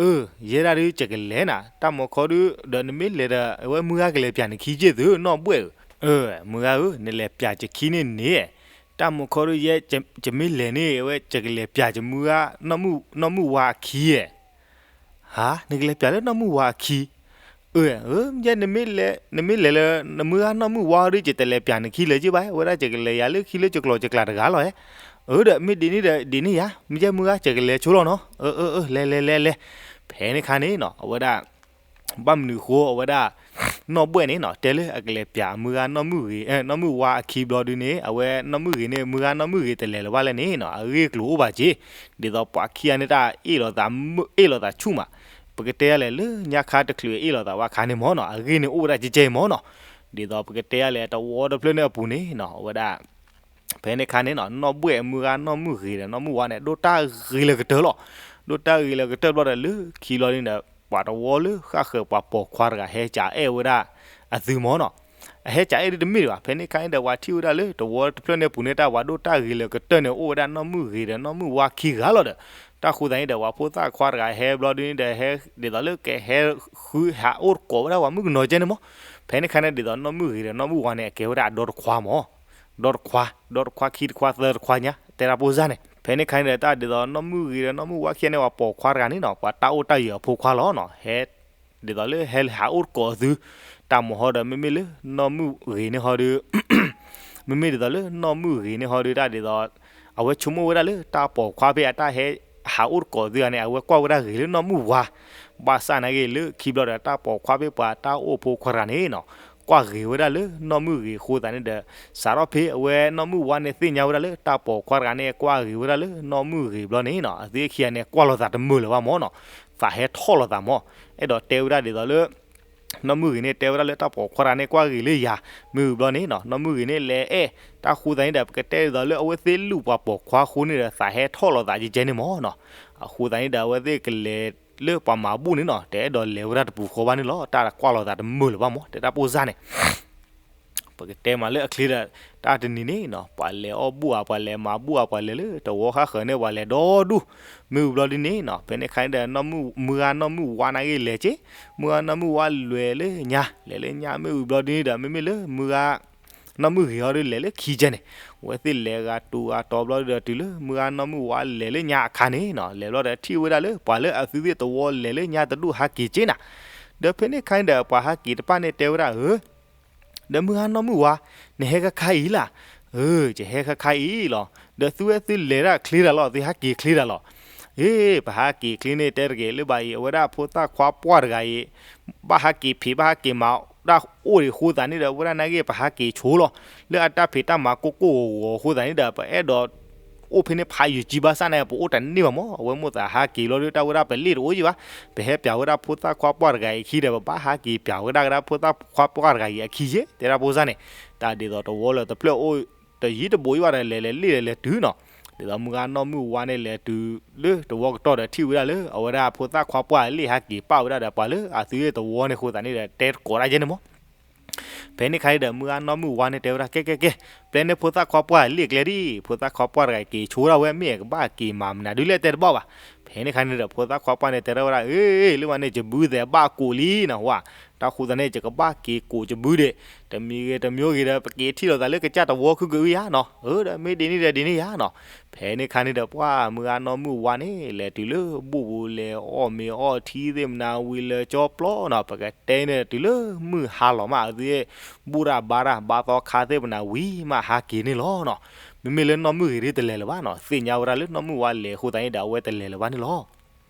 အၢ ယဲဒၣ်ဒုး ယကလဲၤနၤ, တၢ်မီၤခီဒုး ဒီးနမ့ၢ်လဲၤဒီး အဝဲမုၢ်ဂၤကလဲၤပျးနခံက့ၢ်သု နီၢ်ဘှဲၣ်ဧၢ, အၢ မုၢ်ဂၤဧၢ နလဲၤပျးယခံန့ၣ်န့ၣ်, တၢ်မီၤခီဒုးယဲ ယမ့ၢ်လဲၤန့ၣ် အဝဲယကလဲၤပျးယမုၢ်ဂၤ နီၢ်မုၢ်ဝါအခံဧါ, ဟါ နကလဲၤပျးလၢနီၢ်မုၢ်ဝါအခံ, အၢ ယဲ နမ့ၢ်လဲၤလၢ နမုၢ်ဂၤနီၢ်မုၢ်ဝါဒုး ယတလဲၤပျးနခံလၢၤက့ၢ်ဘၣ်, အဝဲဒၣ်ယကလဲၤယၤလၢခံလၢယကျိၤယကျဲတဂၤလီၤဧါ, အၢဒီး မ့ၢ်ဒ်န့ၣ်ဒီး ဒ်န့ၣ်ယါ, မ့ၢ်ယဲမုၢ်ဂၤ ယကလဲၤဆိလီၤနီၤ, အၢ အၢ အၢ လဲၤ လဲၤ လဲၤ လဲၤ, ဖဲန့ၣ်ခါန့ၣ်နီၤ အဝဲဒၣ် ဘၣ်မနုၤဃိ အဝဲဒၣ် နီၢ်ဘှဲၣ်န့ၣ်နီၤ တဲလၢအကလဲၤပျးအမုၢ်ဂၤနီၢ်မုၢ်ဂ့ၤ နီၢ်မုၢ်ဝါအခံဘျီဒုးန့ၣ် အဝဲနီၢ်မုၢ်ဂ့ၤန့ၣ် မုၢ်ဂၤနီၢ်မုၢ်ဂ့ၤတလဲၤလၢၤဘၣ်လဲၣ်န့ၣ်နီၤ အဂ့ၢ်အကျိၤအိၣ်ဘၣ်က့ၤ, ဒ်သိးပှၤခံဂၤန့ၣ်တၢ်အ့ၣ်လိာ်သး အ့ၣ်လိာ်သးဆူၣ်မး, ပကတဲယၤလဲၣ်လၢညါခါတချုးအ့ၣ်လိာ်သးဘၣ်ခါန့ၣ်မ့ၢ်နီၤ အဂ့ၢ်န့ၣ်အိၣ်ဝဲဒၣ်ကဲကဲအံၤမ့ၢ်နီၤ, ဒ်သိးပကတဲယၤလဲၣ်တဝီတဖျၢၣ်န့ၣ်အပူၤန့ၣ်နီၤ အဝဲဒၣ် ဖဲန့ၣ်ခါန့ၣ်နီၤ နီၢ်ဘှဲၣ်အမုၢ်ဂၤနီၢ်မုၢ်ဂ့ၤဒီးနီၢ်မုၢ်ဝါန့ၣ် ဒိၣ်တၢ်ဂ့ၤလၢကတၢၢ်လီၤ. ဒိၣ်တၢ်ဂ့ၤလၢကတၢၢ်ဘျီဒီးလၢခံဘျီဒုးန့ၣ်ဒီး ပှၤတဝီလၢဃၣ်ဃၢၤပှၤပိာ်ခွါတဂၤဟဲကအဲၣ်ဝဲဒၣ်အသုမ့ၢ်နီၤ. အဟဲကအဲၣ်ဒုးတမ့ၢ်ဒံးဘၣ်. ဖဲန့ၣ်ခါန့ၣ်ဒီး ပှၤထံၣ်ဝဲဒၣ်လၢတဝီတဖျၢၣ်န့ၣ်အပူၤန့ၣ် တၢ်ပှၤဒိၣ်တၢ်ဂ့ၤလၢကတၢၢ်န့ၣ် အိၣ်ဝဲဒၣ်နီၢ်မုၢ်ဂ့ၤဒီးနီၢ်မုၢ်ဝါခံဂၤလီၤဒီး တၢ်ဃိသတးန့ၣ်ဒီး ပှၤဖိသၣ်ခွါတဂၤဟဲဘျီဒုးန့ၣ်ဒီး ဟဲဒ်သိးလၢကဟဲဃုဟးအိၣ်တကိးဝဲဒၣ်ပှၤမုၣ်ကနီၤကဲန့ၣ်မ့ၢ်. ဖဲန့ၣ်ခါန့ၣ်ဒ်သိးနီၢ်မုၢ်ဂ့ၤဒီးနီၢ်မုၢ်ဝါန့ၣ် အကဲဝဲဒၣ်အဒီတခွါမ့ၢ် ဒီတခွါ ဒီတခွါခံတခွါသၢတခွါညါ တဲဒၣ်ဖိစၢ်န့ၣ်. ဖဲန့ၣ်ခါန့ၣ်ဒီး တၢ်ဒ်သိးနီၢ်မုၢ်ဂ့ၤဒီးနီၢ်မုၢ်ဝါခံဂၤန့ၣ် ပှၤပိာ်ခွါတဂၤန့ၣ်နီၤ ပှၤတၢ်အိၣ်တၢ်ယၢၤအဖိခွါလီၤနီၤ. ဟဲ ဒ်သိးလၢဟဲဟးအိၣ်တကိးအသု တၢ်မၤဟီဒီး မ့မ့ၢ်လၢနီၢ်မုၢ်ဂ့ၤန့ၣ်ဟီဒီး မ့မ့ၢ်ဒ်သိးလၢနီၢ်မုၢ်ဂ့ၤန့ၣ်ဟီဒီး တၢ်ဒ်သိး အဝဲဆိကမိၣ်ဝဲဒၣ်လၢတၢ်ပိာ်ခွါဖဲအတၢ်ဟဲဟးအိၣ်တကိးအသုဂၤန့ၣ် အဝဲကွၢ်ဝဲဒၣ်ဂ့ၤလၢနီၢ်မုၢ်ဝါ ဘၣ်ဆၣ်နာ်က့လၢခံဘျီဒီး တၢ်ပိာ်ခွါဖဲပှၤတၢ်အိၣ်ဖိခွါတဂၤန့ၣ်နီၤ ကွၢ်ဂ့ၤဝဲဒၣ်လၢနီၢ်မုၢ်ဂ့ၤအဃိသတးန့ၣ်ဒီး စးထီၣ်ဖဲအဝဲနီၢ်မုၢ်ဝါန့ၣ်သ့ၣ်ညါဝဲဒၣ်လၢတၢ်ပိာ်ခွါတဂၤန့ၣ် ကွၢ်ဂ့ၤဝဲဒၣ်လၢနီၢ်မုၢ်ဂ့ၤဘျီန့ၣ်နီၤ အသုခံဂၤန့ၣ် ကွၢ်လိာ်သးတမုာ်လၢၤဘၣ်မ့ၢ်နီၤ. သးဟဲထီၣ်လိာ်သးမ့ၢ် အဲၣ်ဒိးတဲဝဲဒၣ်ဒ်သိးလၢ နီၢ်မုၢ်ဂ့ၤန့ၣ်တဲဝဲဒၣ်လၢတၢ်ပိာ်ခွါတဂၤန့ၣ် ကွၢ်ဂ့ၤလၢယၤ မ့ၢ်ဝံၤဘျီန့ၣ်နီၤ နီၢ်မုၢ်ဂ့ၤန့ၣ်လဲၤအဲၣ် တၢ်ဃိသတးန့ၣ်ဒီး ပကတဲဒ်သိးလၢအဝဲသ့ၣ်လူၢ်ပှၤပိာ်ခွါအဃိန့ၣ်ဒီး သးဟဲထီၣ်လိာ်သးကဲကဲန့ၣ်မ့ၢ်နီၤ. အဃိသတးန့ၣ်ဒီး အဝဲသ့ၣ်ကလဲၤလၢပှၤမၤဘူၣ်န့ၣ်နီၤ တအဲၣ်ဒိးလဲၤဝဲဒၣ်တပူၤဃီဘၣ်န့ၣ်လီၤ. တၢ်ကွၢ်လိာ်သးတမုာ်လၢၤဘၣ်မ့ၢ် တဲတၢ်ဖိစၢ်န့ၣ် ပကတဲမးလၢအချ့ဒီး တၢ်တနံၤန့ၣ်နီၤ ပှၤလဲၤအီၣ်ဘူၣ်ဧါ ပှၤလဲၤမၤဘူၣ်ဧါ ပှၤလဲၤလၢတဝီဃၣ်ဃၢၤန့ၣ် ပှၤလဲၤဒီဒူၣ် မ့ၢ်ဝံၤဘျီဒ်န့ၣ်နီၤ ဖဲန့ၣ်ခါန့ၣ်ဒီး မုၢ်ဂၤနီၢ်မုၢ်ဝါနာ်က့လဲၤက့ၤ မုၢ်ဂၤနီၢ်မုၢ်ဝါလဲၤလၢညါ လဲၤလၢညါ မ့ၢ်ဝံၤဘျီဒ်န့ၣ်ဒီး မ့မ့ၢ်လၢမုၢ်ဂၤ နီၢ်မုၢ်ဂ့ၤဟီဒီးလဲၤလၢခံကဲန့ၣ် အဝဲသ့ၣ်လဲၤဂၤတူၤဂၤတီၤဘျီဒီး တုၤလၢမုၢ်ဂၤနီၢ်မုၢ်ဝါလဲၤလၢညါအခါန့ၣ်နီၤ လဲၤဘျီဒီးထံၣ်ဝဲဒၣ်လၢပှၤလၢအသုသ့ၣ်တဝီလဲၤလၢညါတဒူၣ်ဟးက့ၤက့ၤနၤ ဒီးဖဲန့ၣ်ခါန့ၣ်ဒီး ပှၤဟးက့ၤတဖၣ်န့ၣ်တဲဝဲဒၣ်ဧၢ ဒီးမုၢ်ဂၤနီၢ်မုၢ်ဝါ နဟဲခါခါအံၤလၢ်, အၢ ယဟဲခါခါအံၤလီၤ. ဒီးသုဝဲသုလဲၤဒၣ်ချ့တၢ်လီၤ သုဟးက့ၤချ့တၢ်လီၤ. အ့ ပဟးက့ၤချ့န့ၣ်တဲတဂ့ၤ လၢဘၣ်အံၤ အဝဲဒၣ်ဖိသၣ်ခွါပှၢ်တဂၤအံၤ ဘၣ်ဟးက့ၤဖံးဘၣ်ဟးက့ၤမၤတၢ်အိၣ်ဒံးအဃိသတးန့ၣ်ဒီး အဝဲဒၣ်နာ်က့ ပဟးက့ၤဆိလီၤ. လၢအတၢ်ဖံးတၢ်မၤကိၢ်ကိၢ်ဂီၤဂီၤအဃိသတးန့ၣ်ဒီး ပအဲၣ်ဒိး အိၣ်ဖဲန့ၣ်ဖးယံာ်ကံဘၣ်ဆၣ်န့ၣ် ပအိၣ်တန့ၢ်ဘၣ်မ့ၢ် အဝဲမိၣ်သးဟးက့ၤလီၤဒီး တၢ်ဝဲဒၣ်ပလ့ၣ်တအိၣ်ယံၤဘၣ်. ပဟဲပျးဝဲဒၣ်ဖိသၣ်ခွါပှၢ်တဂၤအံၤခံဒီး ပဘၣ်ဟးက့ၤပျးဝဲဒၣ်ကဒါဖိသၣ်ခွါပှၢ်တဂၤအံၤအခံယဲ တဲဒၣ်ဖိစၢ်န့ၣ်. တၢ်ဒ်သိးတဝီလၢတဖျၢၣ်အိၣ်တယံာ်တဘူးယံၤဘၣ်ဒီး လဲၤလဲၤလ့ၣ်လဲၤလဲၤတုၤနီၤ. ဒ်သိးမုၢ်ဂၤနီၢ်မုၢ်ဝါန့ၣ်လဲၤတုၤလၢတဝီကတီၢ်ဒီး ထံၣ်ဝဲဒၣ်လၢ အဝဲဒၣ်ဖိသၣ်ခွါပှၢ်လ့ၣ်ဟးက့ၤပာ်ဝဲဒၣ်ဒီး ပှၤလၢအသုသ့ၣ်တဝီန့ၣ်အဃိသတးန့ၣ်ဒီး တဲတကိးဒၣ်ယဲန့ၣ်မ့ၢ် ဖဲန့ၣ်ခါန့ၣ်ဒီး မုၢ်ဂၤနီၢ်မုၢ်ဝါန့ၣ်တဲဝဲဒၣ် ကဲ ကဲ ကဲ ပျဲန့ၢ်ဖိသၣ်ခွါပှၢ်လ့ၣ်ကျဲဒံး ဖိသၣ်ခွါပှၢ်တဂၤက့ၤဆိဒၣ်ဝဲ မ့ၢ်ကဘၣ်က့ၤမၤမနုၤဒုးလဲၣ်တဲတဘၣ်ဘၣ်. ဖဲန့ၣ်ခါန့ၣ်ဒီး ဖိသၣ်ခွါပှၢ်န့ၣ်တဲထီၣ်ဝဲဒၣ် အ့ လၢမးန့ၣ် ယဘုသဲးဘၣ်ကိးလံနီၤဝဲ, တၢ်ဃိသတးန့ၣ် ယကဘၣ်က့ၤကိးယဘုဒံး, တမံၤဂ့ၤတမံၤဂ့ၤဒီး ပက့ၤထံၣ်လိာ်သးလၢကစၢ်တဝီခုကအုၣ်ယါနီၤ, အၢ ဒီးမ့ၢ်ဒ်န့ၣ်ဒီးဒ်န့ၣ်ယါနီၤ. ဖဲန့ၣ်ခါန့ၣ်ဒီး ပှၢ်မုၢ်ဂၤနီၢ်မုၢ်ဝါန့ၣ် လဲၤတုၤလၢဘူၣ်ပူၤ လဲၤအီၣ်မ့ၤအီထံသ့ၣ်မနၤဝံၤလၢကၠီပျီနီၤ, ပကတဲန့ၣ်တုၤလၢမုၢ်ဟါလီၤမး အသု ဘူၣ်တၢ်ဘါတၢ်ဘါသီခါသ့ၣ်မနၤဝံၤမးဟးက့ၤန့ၣ်လီၤနီၤ. မ့မ့ၢ်လၢနီၢ်မုၢ်ဂ့ၤဒ်တလဲၤလၢၤဘၣ်နီၤ, သ့ၣ်ညါဝဲဒၣ်လၢနီၢ်မုၢ်ဝါလဲၤအဃိသတးန့ၣ်ဒီး အဝဲတလဲၤလၢၤဘၣ်န့ၣ်လီၤ.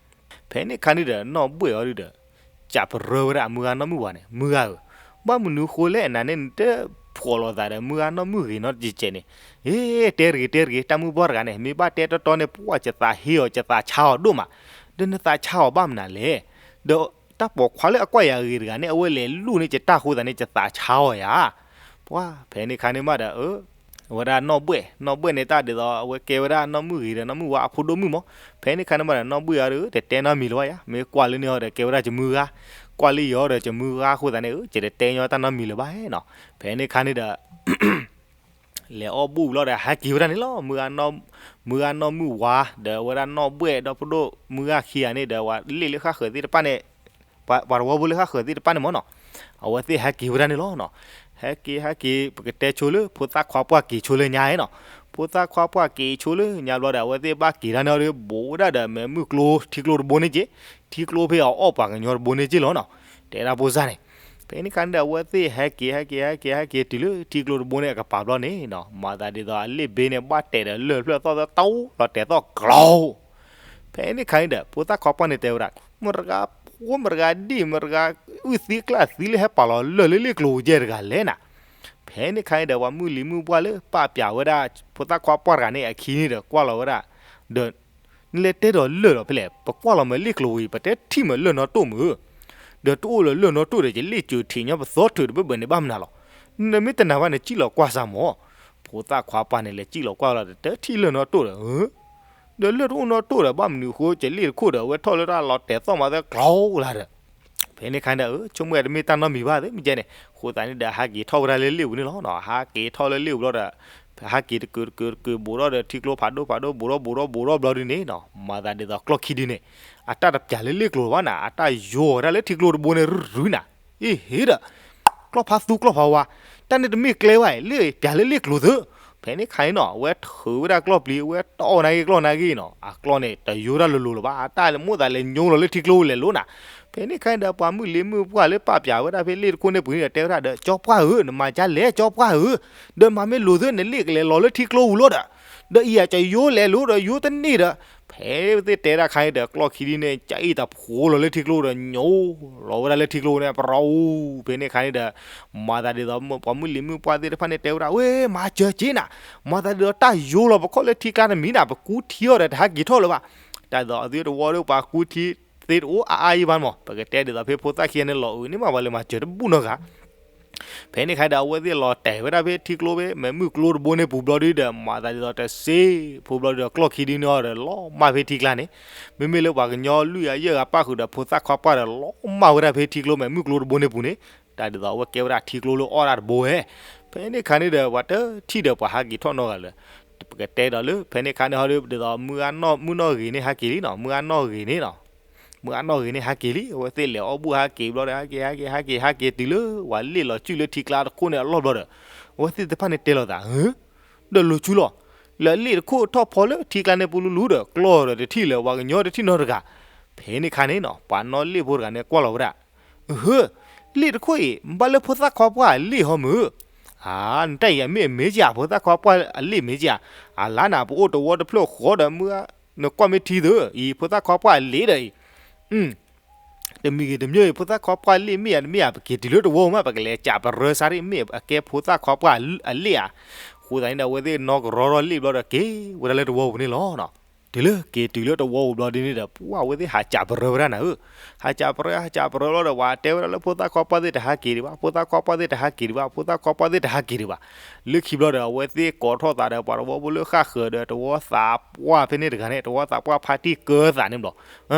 ဖဲန့ၣ်ခါန့ၣ်ဒီး နီၢ်ဘှဲၣ်အီၤဒုဒီး ကးပရၢဝဲဒၣ်အမုၢ်ဂၤနီၢ်မုၢ်ဝါန့ၣ်, မုၢ်ဂၤဧၢ, ဘၣ်မနုၤဃိလဲၣ် နၤန့ၣ်နတဖှီၣ်လိာ်သးဒီး မုၢ်ဂၤနီၢ်မုၢ်ဂ့ၤနီတကဲးကဲးန့ၣ်, ဟ့ တဲတဂ့ၤတဲတဂ့ၤ တၢ်မုၢ်ပှၢ်တဂၤန့ၣ် မ့ၢ်ဘၣ်တဲတီတီန့ၣ် ပှၢ်ယသးဟ့အီၤ ယသးဆါအီၤဒိၣ်မး, ဒီးနသးဆါအီၤဘၣ်မနုၤလဲၣ်, ဒီးတၢ်ပိာ်ခွါလၢအကွၢ်ယၤဂ့ၤတဂၤန့ၣ် အဝဲလဲၤလူၢ်န့ၢ်ယတၢ်အဃိသတးန့ၣ် ယသးဆါအီၤယၤ ပှၢ်ဖဲန့ၣ်ခါန့ၣ်မးဒီး အၢ ဝဲဒၣ်နီၢ်ဘှဲၣ်, နီၢ်ဘှဲၣ်န့ၣ် တၢ်ဒ်သိးအဝဲကဲဝဲဒၣ်နီၢ်မုၢ်ဂ့ၤဒီးနီၢ်မုၢ်ဝါအဖိဒိၣ်မုၣ်မး. ဖဲန့ၣ်ခါန့ၣ်မးဒီး နီၢ်ဘှဲၣ်အံၤဒီး တတဲနီတမံၤလၢၤဘၣ်ယါ, မ့ၢ်ကွၢ်လၢန့ၣ်အီၤဒီး ကဲဝဲဒၣ်ကမုၢ်ဂၤ, ကွၢ်လၢယီၤဒီးကမုၢ်ဂၤအဃိသတးန့ၣ် အၢ ယတတဲညီတၢ်နီတမံၤလၢၤဘၣ်နီၤ. ဖဲန့ၣ်ခါန့ၣ်ဒီး လဲၤအီၣ်ဘူၣ်လီၤဒီး ဟဲက့ၤဝဲဒၣ်န့ၣ်လီၤ. မုၢ်ဂၤနီၢ်မုၢ်ဝါ ဒီးအဝဲဒၣ်နီၢ်ဘှဲၣ်ဒီဖိဒိၣ်မုၢ်ဂၤခံဂၤန့ၣ်ဒီး ပှၤလ့ၣ်လၢဃၣ်ဃၢၤသ့ၣ်တဖၣ်န့ၣ် ပှၤတဝီဖိလၢဃၣ်ဃၢၤသ့ၣ်တဖၣ်န့ၣ်မးနီၤ, အဝဲသ့ၣ်ဟဲက့ၤဝဲဒၣ်န့ၣ်လီၤနီၤ. ဟဲက့ၤ ဟဲက့ၤ ပကတဲဆိလၢ ဖိသၣ်ခွါပှၢ်က့ၤဆိလၢညါနီၤ. ဖိသၣ်ခွါပှၢ်က့ၤဆိလၢညါဘျီဒီး အဝဲသ့ၣ်ဘၣ်က့ၤတၢ်န့ၣ်ဒီး ဘူးဝဲဒၣ်ဒီး မဲးမုၢ်ကျိ ထံကျိတဘိန့ၣ်က့, ထံကျိဖဲအီၤအီၣ်ပှၤကညီတဘိန့ၣ်က့လီၤနီၤ. တဲဒၣ်ဖိစၢ်န့ၣ်, ဖဲန့ၣ်ခါန့ၣ်ဒီး အဝဲသ့ၣ်ဟဲက့ၤ ဟဲက့ၤ ဟဲက့ၤ ဟဲက့ၤတုၤလၢထံကျိတဘိန့ၣ်အကပၤဘျီန့ၣ်နီၤ, မၤသးဒ်သိးအလ့ၣ်ဘ့န့ၣ် ဘၣ်တဲာ်ဒီးလၢၢ်ဖျၢၣ်သီၣ်သီၣ် တအိၣ်လီၤတဲာ်သီၣ်ကျီ ဖဲန့ၣ်ခါန့ၣ်ဒီး ဖိသၣ်ခွါပှၢ်န့ၣ်တဲဝဲဒၣ်, မတဂၤဖိ မတဂၤဒံၣ် မတဂၤအုၣ်သံကျၣ်သံလၢဟဲပာ်လီၤလၢၢ်လၢလ့ၣ်ကျိကဲတဂၤလဲၣ်နၤ. ဖဲန့ၣ်ခါန့ၣ်ဒီး ပှၤမုၢ်လံၤမုၢ်ပှၢ်လၢပာ်ပျးဝဲဒၣ် ဖိသၣ်ခွါပှၢ်တဂၤန့ၣ်အခံန့ၣ်ဒီး ကွၢ်လီၤဝဲဒၣ်, ဒီး နလဲၤတဲဒီးလၢၢ်လီၤဖဲလဲၣ်, ပကွၢ်လီၤမ့ၢ်လ့ၣ်ကျိဝံၤ ပတဲထံၣ်မ့ၢ်လၢၢ်နီၣ်တိၢ်မ့ၢ်ဧၢ, ဒီးတအိၣ်လၢလၢၢ်နီၣ်တိၢ်ဒီး ယလ့ၣ်စၢၤထံးညီပသီထုးတဘၢၣ်ဘၢၣ်န့ၣ် ဘၣ်မနုၤလီၤ. နမ့ၢ်တနာ်ဘၣ်န့ၣ် စံၣ်လီၤကွၢ်စၢ်မၢ်. ဖိသၣ်ခွါပှၢ်န့ၣ် လဲၤစံၣ်လီၤကွၢ်လီၤဒီး တထံၣ်လၢၢ်နီၣ်တိၢ်ဒီး ဒီးလၢၢ်တအိၣ်နီၣ်တိၢ်ဒီး ဘၣ်မနုၤအဃိ ကလ့ၣ်တခိၣ်ဒီး အဝဲထီၣ်လၢတၢ်လီၤတဲာ်သီၣ်မးသဲကျီလၢဒီး ဖဲန့ၣ်ခါန့ၣ်ဒီး အၢ ဆိကမိၣ်ဝဲတမ့ၢ်တၢ်နီတမံၤဘၣ်သ့ၣ်မ့ၢ်ကဲန့ၣ် အဃိသတးန့ၣ်ဒီး ဟးက့ၤထီၣ်ဝဲဒၣ်လၢလ့ၣ်ပူၤန့ၣ်လီၤနီၤ. ဟးက့ၤထီၣ်လၢလ့ၣ်ပူၤဘျီဒီး ဟးက့ၤတကုာ်တကုာ်တကုာ် ဘူးထီၣ်ဒီးထံကျိဖးဒိၣ်ဖးဒိၣ် ဘူးထီၣ်ဘူးထီၣ်ဘူးထီၣ်ဘျီဒုန့ၣ်နီၤ မၤသးဒ်သိးကျီၢ်ခံဒုန့ၣ် အတၢ်တပျးလၢလ့ၣ်ကျိၤဘၣ်နၤ အတၢ်ယိၤဝဲဒၣ်လၢထံကျိတဘိန့ၣ်ရုၢ်ရုၢ်နၤ အ့ဟ့ဒီး ကျီၢ်ဖးသူကျီၢ်ဖးဝါ တၢ်န့ၣ်တမ့ၢ်ကျဲဘၣ် လ့ၣ်ပျးလၢလ့ၣ်ကျိၤသု ဖဲန့ၣ်ခါန့ၣ်နီၤ အဝဲထုးဝဲဒၣ်ကျီၢ်ပျံၤ အဝဲတီၢ်နၢ်ဂ့ၢ်ကျီၢ်နၢ်ဂ့ၢ်နီၤ အကျီၢ်န့ၣ် တယိၤတၢ်လိၤလိၤလၢၤဘၣ် အတၢ်လၢမိၣ်သးလဲၤညိလီၤလၢထံကျိလဲၤလိၤနၤ ဖဲန့ၣ်ခါန့ၣ်ဒီး ပှၤမုၣ်လံၤမုၣ်ပှၢ်လၢပာ်ပျးဝဲဒၣ်ဖဲလ့ၣ်တခိၣ်န့ၣ်ပူၤန့ၣ်ဒီး တဲဝဲဒၣ်ဒီး ကၠီပှၢ်ဧၢ နမၤကလဲၣ် ကၠီပှၢ်ဧၢ ဒီးမၤမ့ၢ်လိၤသု နလ့ၣ်ကလဲၤလီၤလၢထံကျိပူၤလီၤဒီး ဒီးအံၤယကယိၤလဲၤလိၤဒီးယိၤတန့ၢ်ဒီး ဖဲသ့ၣ်တဲဒၣ်ခါန့ၣ်ဒီး ကျီၢ်ခံဒုန့ၣ် ကအံၣ်တဖှိလီၤလၢထံကျိဒီး ညိလီၤဝဲဒၣ်လၢထံကျိန့ၣ် ပရီ ဖဲန့ၣ်ခါန့ၣ်ဒီး မၤသးဒ်သိး ပှၤမုၣ်လံၤမုၣ်ပှၢ်သ့ၣ်တဖၣ်န့ၣ် တဲဝဲဒၣ် ဝဲ မၤစၢၤက့နၤ မၤသးဒ်သိးတၢ်ယိၤလီၤပခီၣ်လၢထံကျါတမံၤနၤ ပကူထံအီၤဒီးတဟးက့ၤထီၣ်လၢၤဘၣ် တၢ်ဒ်သိးအသုတဝီဒီးပှၤကူထံသ့တအိၣ်အါအါယံၤဘၣ်မး ပကတဲဒ်သိးဖဲဖိသၣ်ခံဂၤန့ၣ်လီၤအုးန့ၣ်မး ပှၤလဲၤမၤစၢၤတဘူၣ်နီတဂၤ ဖဲန့ၣ်ခါဒီး အဝဲသ့ၣ်လီၤတဲာ်ဝဲဒၣ်ဖဲထံကျိဖဲ မဲးမုၢ်ကျိတဘိန့ၣ်ပူၤဘျီဒုဒီး မၤသးဒ်သိးတစ့ ဖိဘျီဒုဒီး ကျီၢ်ခံဒုန့ၣ်အီၤဒီး လီၤမၢ်ဖဲထံကျါန့ၣ် မ့မ့ၢ်လၢပှၤကညီလွံၢ်ဂၤယဲၢ်ဂၤပၣ်ဃုာ်ဒီး ဖိသၣ်ခွါပှၢ်ဒီး လီၤမၢ်ဝဲဒၣ်ဖဲထံကျိ မဲးမုၢ်ကျိတဘိန့ၣ်ပူၤန့ၣ် တၢ်ဒ်သိးအဝဲကဲဝဲဒၣ်ထံကျိလၢအီၣ်တၢ်တဘိဝဲ ဖဲန့ၣ်ခါန့ၣ်ဒီး ပှၤတထံၣ်ဒီးပှၤဟးက့ၤထီၣ်နီတဂၤလၢၤ ပကတဲဒီးလၢ ဖဲန့ၣ်ခါန့ၣ်ဟီဒီး ဒ်သိးမုၢ်ဂၤနီၢ် မုၢ်နီၢ်ဂ့ၤန့ၣ်ဟးက့ၤလံနီၤ မုၢ်ဂၤနီၢ်ဂ့ၤန့ၣ်နီၤ မုၢ်ဂၤနီၢ်ဂ့ၤန့ၣ် ဟးက့ၤလံ အဝဲသ့ၣ်လဲၤအီၣ်ဘူၣ်ဟးက့ၤဘျီဒီး ဟဲက့ၤ ဟဲက့ၤ ဟဲက့ၤ ဟဲက့ၤတုၤလၢ ပှၤလ့ၣ်လီၤစုၣ်လၢထံကျါတခိၣ်န့ၣ်အလီၢ်ဘျီဒီး အဝဲသ့ၣ်တဖၣ်န့ၣ်တဲလိာ်သး ဒီးလိၤဆူလီၤ လၢလ့ၣ်တခိၣ်ထီၣ်ဖီလၢထံကျါန့ၣ်ပူၤလူလူဒီး ကျီၢ်ဒီးတထံၣ်လၢၤ ပှၤကညီတထံၣ်နီတဂၤ ဖဲန့ၣ်ခါန့ၣ်နီၤ ပှၤနီၣ်လ့ၣ်ဖိတဂၤန့ၣ်ကွၢ်လီၤဝဲဒၣ် ဟၢ လ့ၣ်တခိၣ်အံၤ ဘၣ်လၢဖိသၣ်ခွါပှၢ်အလ့ၣ်ဟီမုၢ် အါ နတၢ်အံၤအမ့ၢ်အမ့ၢ်ကဧါ ဖိသၣ်ခွါပှၢ်အလ့ၣ်မ့ၢ်ကဧါ အလါနၤ ပအိၣ်တဝီတဖျၢၣ်ဃီဒီးမုၢ် နကွၢ်မ့ၢ်ထံသၢ အံၤ ဖိသၣ်ခွါပှၢ်အလ့ၣ်ဒီးအံၤ တမံၤဂ့ၤတမံၤအံၤ ဖိသၣ်ခွါပှၢ်လ့ၣ်မ့ၢ်ဧါတမ့ၢ်ဧါ ပက့ၤတုၤလၢတဝီမး ပကလဲၤကးပရၢစးရ့ၣ်မ့ၢ်အကဲဖိသၣ်ခွါပှၢ်အလ့ၣ်ဧါ အဃိသတးန့ၣ်ဒီး အဝဲသ့ၣ်နီၢ်ကရီထီၣ်လ့ၣ်ဘျီဒီးက့ၤဝဲဒၣ်လၢတဝီပူၤန့ၣ်လီၤ. တုၤလၢက့ၤတုၤလၢတဝီပူၤဘျီဒ်န့ၣ်ဒီး ပှၢ်အဝဲသ့ၣ်ဟးကးပရၢဝဲဒၣ်နၤဧၢ, ဟးကးပရၢ ဟးကးပရၢလီၤဒီး ပှၤတဲဝဲဒၣ်လၢဖိသၣ်ခွါပှၢ်သ့ၣ်တဟးက့ၤဒံးဘၣ်, ဖိသၣ်ခွါပှၢ်သ့ၣ်တဟးက့ၤဒံးဘၣ်, ဖိသၣ်ခွါပှၢ်သ့ၣ်တဟးက့ၤဒံးဘၣ်. လၢခံဘျီဒီး အဝဲသ့ၣ်ကိးထီၣ်သးဒီး ပှၤတဝီဖိလၢဃၣ်ဃၢၤဒီး တဝီသးပှၢ်ဖဲန့ၣ်တဂၤန့ၣ် တဝီသးပှၢ်ဖါတံၢ်ကၢသးန့ၣ်ဘျီ,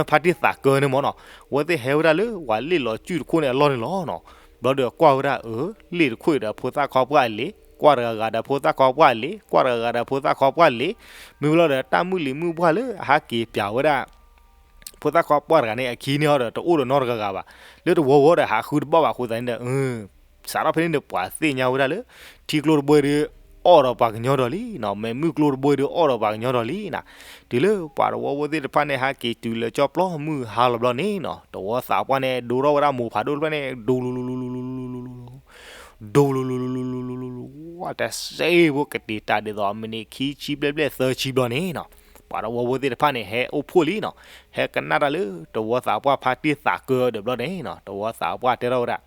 ဖါတံၢ်သးကၢန့ၣ်မ့ၢ်နီၤ, အဝဲသ့ၣ်ဟဲဝဲဒၣ်လၢပှၤလ့ၣ်လီၤစုၣ်တခိၣ်န့ၣ်အလီၢ်န့ၣ်လီၤနီၤ. ဘျီဒီးကွၢ်ဝဲဒၣ် အၢ လ့ၣ်တခိၣ်အံၤဒီးဖိသၣ်ခွါပှၢ်အလ့ၣ်, ကွၢ်တဂၤဂၤဒီးဖိသၣ်ခွါပှၢ်အလ့ၣ်, ကွၢ်တဂၤဂၤဒီးဖိသၣ်ခွါပှၢ်အလ့ၣ်, မ့ၢ်ဘျီဒီးတၢ်မုၢ်လံၤမုၢ်ပှၢ်လၢအဟးက့ၤပျးဝဲဒၣ် ဖိသၣ်ခွါပှၢ်တဂၤန့ၣ် အခံန့ၣ်ဟီဒီး တအိၣ်ဒီးနီတဂၤဂၤဘၣ်. လၢတဝီဝီဒီးဟးဃုတဘၣ်ဘၣ်အဃိသတးန့ၣ်ဒီး စးထီၣ်ဖဲန့ၣ်န့ၣ် ပှၤသ့ၣ်ညါဝဲဒၣ်လၢ ထံကျိတဘိအံၤဒီး အီၣ်ဒီးပှၤကညီဒီးလံနီၤ, မဲးမုၢ်ကျိတဘိအံၤဒီး အီၣ်ဒီးပှၤကညီဒီးလံနီၤ. တုၤလၢပှၤတဝီဖိသ့ၣ်တဖၣ်န့ၣ် ဟးက့ၤတုၤလၢကၠီပျီမုၢ်ဟါလီၤဘျီန့ၣ်နီၤ, တဝီသးပှၢ်န့ၣ် ဒိထီၣ်ဝဲဒၣ်မိၢ်ဖးဒိၣ်တဖျၢၣ်န့ၣ် ဒိလူလူလူလူလူလူလူလူ ဒိလူလူလူလူလူလူလူလူ တစဲးဖိကတ့ၤတၢ်ဒ်သိး မံးနံးခံဆံဘျဲၣ်ဘျဲၣ်သၢဆံဘျီန့ၣ်နီၤ, ပှၤတဝီဖိသ့ၣ်တဖၣ်န့ၣ် ဟဲအိၣ်ဖှိၣ်လံနီၤ, ဟဲကနၣ်တၢ်လၢတဝီသးပှၢ်ဖါတံၢ်သးကၢဒီးဘျီန့ၣ်နီၤ, တဝီသးပှၢ်တဲထီၣ်ဝဲဒၣ်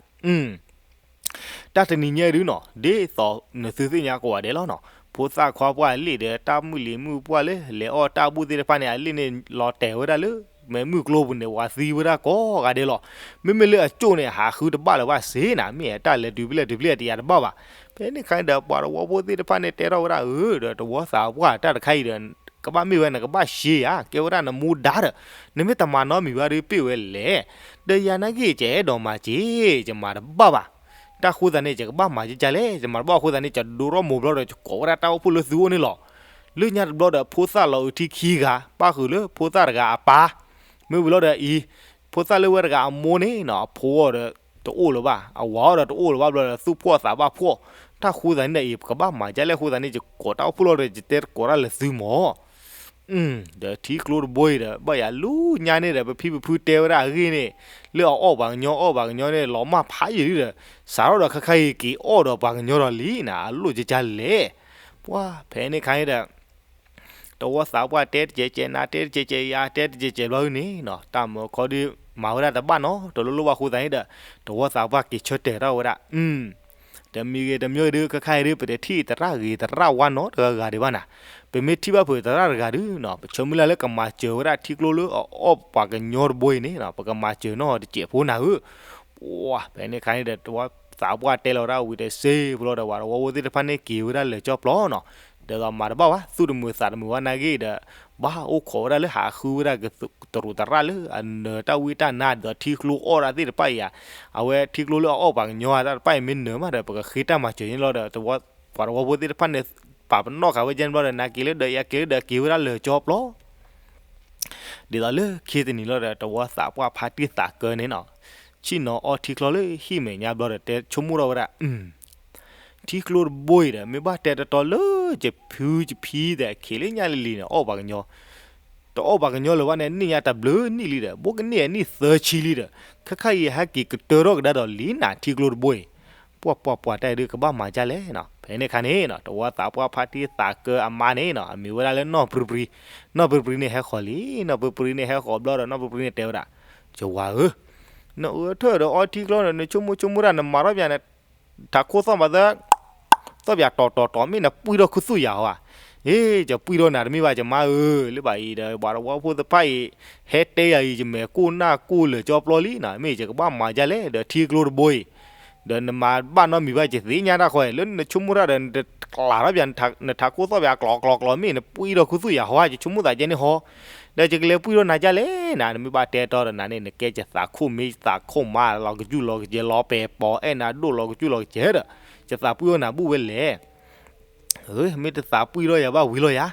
တၢ်တနံၤညါဒုနီၤ, ဒ်သိးနသုသ့ၣ်ညါကိးဂၤဒဲးလီၤနီၤ, ဖိသၣ်ခွါပှၢ်အလ့ၣ်ဒီး တၢ်မုၢ်လံၤမုၢ်ပှၢ်လၢလဲၤအီၣ်တၢ်ဘူၣ်သ့ၣ်တဖၣ်န့ၣ် အလ့ၣ်န့ၣ်လီၤတဲာ်ဝဲဒၣ်လၢ မဲာ်မုၢ်ကျိပူၤန့ၣ် ဝၤသံဝဲဒၣ်ကိးဂၤဒဲးလီၤ. မ့မ့ၢ်လၢအကၠိၣ်န့ၣ် ဟးဃုတဘၣ်လၢၤဘၣ်စ့ၢ်နီၤ, မ့ၢ်တၢ်လဲၤတုၤဖဲလဲၣ်တုၤဖဲလဲၣ်တယၤတဘၣ်ဘၣ်. ဖဲန့ၣ်ခါန့ၣ်ဒီး ပှၤတဝီဖိသ့ၣ်တဖၣ်န့ၣ်တဲထီၣ်ဝဲဒၣ်ဧၢ, ဒီးတဝီသးပှၢ်တၢ်တခါအံၤဒီး ကဘၣ်မ့ၢ်ဝဲနကဘၣ်ရှဲယၤ, ကဲဝဲဒၣ်နမူဒါဒီး နမ့ၢ်တမၤနီတမံၤဘၣ်ဒီးပ့ၢ်ဝဲလဲၣ်. ဒီးယၤနာ်က့ ယအဲၣ်ဒိးမၤစ့ၢ်, ယမၤတဘၣ်ဘၣ်. တၢ်ဃိသးန့ၣ် ယကဘၣ်မၤကကလဲၣ်, ယမၤတဘၣ်အဃိသးန့ၣ် ယဒိထီၣ်မိၢ်ဘျီဒီး ယကိးဝဲဒၣ်တၢ်အိၣ်ဖှိၣ်လၢသုအိၣ်န့ၣ်လီၤ. လၢညါတဘျီဒီး ဖိသၣ်လီၤအုးထံခံဂၤ ပၣ်ဃုာ်လၢဖိသၣ်တဂၤအပၢ်, မ့ၢ်ဝံၤလီၤဒီးအံၤ ဖိသၣ်လၢဝဲတဂၤအမိၢ်န့ၣ်နီၤ အဖိအီၤဒီးတအိၣ်လၢၤဘၣ်, အဝၤအီၤဒီးတအိၣ်လၢၤဘၣ်ဘျီဒီး သူၣ်ဖှီၣ်သးဘၣ်ဖှီၣ်, တၢ်ဃိသးန့ၣ်ဒီးအံၤ ပကဘၣ်မၤဒ်လဲၣ်အဃိသးန့ၣ် ယကိးတၢ်အိၣ်ဖှိၣ်လီၤဒီး ယတဲတကိးတၢ်လၢသုမၢ် ဒီးထံကျိတဘိအံၤဒီး ဘၣ်ယၤလူညါန့ၣ်ဒီး ပဖံပဖုတဲဝဲဒၣ်အဂ့ၢ်န့ၣ်, လၢအအီၣ်ပှၤကညီအီၣ်ပှၤကညီန့ၣ် လီၤမၢ်ဖးယံာ်လံဒီး စးထီၣ်ဒီးခါခါအံၤက့ၤအီၣ်ဒီးပှၤကညီဒီးလံနီၤ, အလိၣ်ကကလဲၣ်. ပှၤဖဲန့ၣ်ခါန့ၣ်ဒီး တဝီသးပှၢ်တဲတကဲးကဲး နၤတဲတကဲးကဲး ယၤတဲတကဲးကဲးဘျီဒုန့ၣ်နီၤ, တၢ်မၢခီဒု မၤဝဲဒၣ်တဘၣ်နီတလိၣ်လိၣ်ဘၣ်အဃိသတးန့ၣ်ဒီး တဝီသးပှၢ်က့ၤဆၢတဲာ်ထီၣ်ဝဲဒၣ် တမံၤဂ့ၤတမံၤဂ့ၤဒု ခါခါအံၤဒု ပတထံၣ်သရၣ်ဂ့ၤသရၣ်ဝါနီတဂၤဂၤဒံးဘၣ်နၤ, ပမ့ၢ်ထံၣ်ဘၣ်ဖုးသရၣ်တဂၤဒုနီၤ ပဆၢမုၢ်လၢ်လၢကမၤစၢၤဝဲဒၣ်ထံကျိလၢအအီၣ်ပှၤကညီတဘိအံၤန့ၣ်နီၤ ပကမၤစၢၤနီၢ်တစဲးဖိနၤဧၢ. ပှၤဖဲန့ၣ်ခါန့ၣ်ဒီး တဝီသးပှၢ်တဲလီၤဝဲဒၣ်ဝံၤတစ့ၢ်ဖိလီၤဒီး ပှၤတဝီဖိသ့ၣ်တဖၣ်န့ၣ်က့ၤဝဲဒၣ်လၢာ်ကၠီပျီနီၤ, ဒီးမၤတဘၣ်ဘၣ် သူၣ်တမုာ်သးတမုာ်ဝဲနာ်က့ဒီး ဘၣ်အိၣ်ခိးဝဲဒၣ်လၢဟးဃုဝဲဒၣ်တရူးသရၣ်လၢအနၢၤတၢ်ဝံတၢ်နါဒ်သိးထံကျိအီၣ်ဒၣ်သ့ၣ်တဖၣ်အံၤဧါ, အဝဲထံကျိလၢအအီၣ်ပှၤကညီတၢ်တဖၣ်အံၤမ့ၢ်နၢၤမးဒီး ပကဃ့တၢ်မၤစၢၤန့ၣ်လီၤဒီး ပှၤတဝီဖိသ့ၣ်တဖၣ်န့ၣ် ပာ်ပနီၣ်ဃာ်ဝဲကဲန့ၣ်ဘျီဒီး နၤက့ၤလၢဒီးယၤက့ၤလၢဒီးက့ၤဝဲဒၣ်လၢာ်ကၠီပျီ ဒ်သိးလၢခံတနံၤလီၤဒီး တဝီသးပှၢ်ဖါတံၢ်သးကၢန့ၣ်နီၤ, ဆ့ၣ်နီၤအီထံကျိလၢဟံၣ်မဲာ်ညါဘျီဒီး တဲဆိကမိၣ်ထီၣ်ဝဲဒၣ် ထံကျိတဘိအံၤဒီး မ့ၢ်ဘၣ်တဲတတီလၢယဖုယဖံသဲး ခံးလၢညါလံၤလံၤန့ၣ် အီၣ်ပှၤကညီ, တအီၣ်ပှၤကညီလၢၤဘၣ်န့ၣ် န့ၢ်ညါတဘျုးနံၣ်လံဒီး ဘိကန့ၢ်အနံၣ်သၢဆံလံဒီး ခါခါအံၤဟဲက့ၤကတၢၢ်ထီၣ်ကဒါဒီးလံနၤထံကျိတဘိအံၤ, ပှၢ်ပှၢ်ပှၢ်တၢ်အံၤဒုးကဘၣ်မၤဒ်လဲၣ်နီၤ. ဖဲန့ၣ်ခါန့ၣ်နီၤ တဝီသးပှၢ်ဖါတံၢ်သးကၢအမါန့ၣ်နီၤ အမံၤဝဲဒၣ်လၢနီၢ်ပြံပြံ, နီၢ်ပြံပြံန့ၣ်ဟဲဃီၤလံ, နီၢ်ပြံပြံန့ၣ်ဟဲဃီၤဘျီဒီး နီၢ်ပြံပြံန့ၣ်တဲဝဲဒၣ်, ယဝၤဧၢ, နအၢထၢၣ်ဒီးအီထံကျိန့ၣ် နဆိကမိၣ်ဆိကမိၣ်ဒၣ် နမၤထီၣ်ပၠးန့ၣ် ထးခိၣ်သီၣ်မးသၢ သီၣ်ပၠးတီၤတီၤတီၤ မ့ၢ်နပှံၢ်ထီၣ်ခူသူၣ်ယၤဟီဧါ. အ့ ယပှံၢ်ထီၣ်နၤတမ့ၢ်ဘၣ် ယမါဧၢ, လၢဘၣ်အံၤဒီး ပှၤတဝီဖိသ့ၣ်တဖၣ်အံၤ ဟဲတဲယၤအံၤ ယမဲာ်ကိၢ်နၢ်ကိၢ်လၢာ်ကၠီပျီလံနီၤ, မ့ၢ်ယကဘၣ်မၤဒ်လဲၣ်ဒီးထံကျိတဘိအံၤ, ဒီးနမၤဘၣ်နီတမံၤဘၣ် ယသ့ၣ်ညါတၢ်ဃီ လၢနဆိကမိၣ်တၢ်ဒီး နတကျးထီၣ်ပၠး နထးခိၣ်သီၣ်ပၠးကျီကျီကျီ မ့ၢ်နပှံၢ်ထီၣ်ခူသူၣ်ယၤဟီဧါ ယဆိကမိၣ်သးကဲန့ၣ်ဟီ ဒီးယကလဲၤပှံၢ်ထီၣ်နၤဒ်လဲၣ်နၤ, နမ့ၢ်ဘၣ်တဲတီဒီးနၤန့ၣ် နကဲယသးခိၣ်မ့ၢ်ယသးခိၣ်မး လီၤကစူၣ်လီၤကစဲၤ လီၤပဲာ်ပိာ်အဲၣ်နၤဒိၣ်လီၤကစူၣ်လီၤကစဲၤဒီး ယသးပှံၢ်ထီၣ်နၤဘူၣ်ဝဲလဲၣ်. မ့ၢ်တသးပှံၢ်ထီၣ်ယၤဘၣ်ဝံၤလီၤယၤ,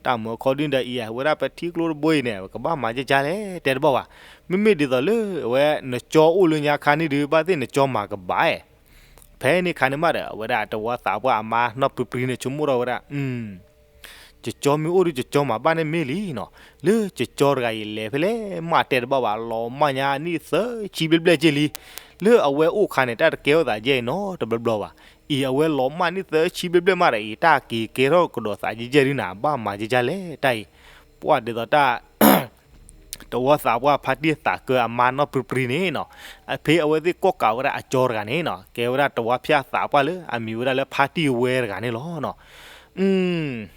တၢ်မၢခီဒုဒီးအံၤ ဝဲဒၣ်ပထံကျိတဘိအံၤန့ၣ် ပကဘၣ်မၤကကလဲၣ် တဲတဘၣ်ဘၣ်. မ့မ့ၢ်ဒ်သိးလၢ အဝဲနကၠီအိၣ်လၢညါခါန့ၣ်ဒုး ဘၣ်သ့ၣ်နကၠီမၤကဘၣ်အဲၣ် ဖဲန့ၣ်ခါန့ၣ်မးဒီး အဝဲဒၣ်တဝီသးပှၢ်အမါနီၢ်ပြံပြံန့ၣ် ဆိကမိၣ်ထီၣ်ဝဲဒၣ် ယကၠီမ့ၢ်အိၣ်ဒုး ယကၠီမၤဘၣ်န့ၣ်မ့ၢ်လံနီၤ, လၢယကၠီတဂၤအံၤလဲၤဖဲလဲၣ် မးတဲတဘၣ်ဘၣ် လီၤမၢ်ညါနံၣ်သၢဆံဘျဲၣ်ဘျဲၣ်က့လံ, လၢအဝဲအိၣ်ခါန့ၣ် တၢ်တကဲထီၣ်သးယဲၢ်အံၤနီတဘျီဘျီဘၣ်, အံၤအဝဲလီၤမၢ်နံၣ်သၢဆံဘျဲၣ်ဘျဲၣ်မးဒီးအံၤ တၢ်က့ၤကဲထီၣ်ကဒီးသးယဲၢ်ယဲၢ်ဒုးနၤ ဘၣ်မၤယဲၢ်ယဲၢ်လဲၣ်တၢ်အံၤ, ပှၢ်ဒ်သိးတၢ် တဝီသးပှၢ်ဖါတံၢ်သးကၢအမါနီၢ်ပြံပြံန့ၣ်နီၤ, အဖဲအဝဲသ့ၣ်ကိးကးဝဲဒၣ်အကၠီတဂၤန့ၣ်နီၤ ကဲဝဲဒၣ်တဝီဖၠၣ်သးပှၢ်လၢအမံၤဝဲဒၣ်လၢဖါတံၢ်ဝဲတဂၤန့ၣ်လီၤနီၤ.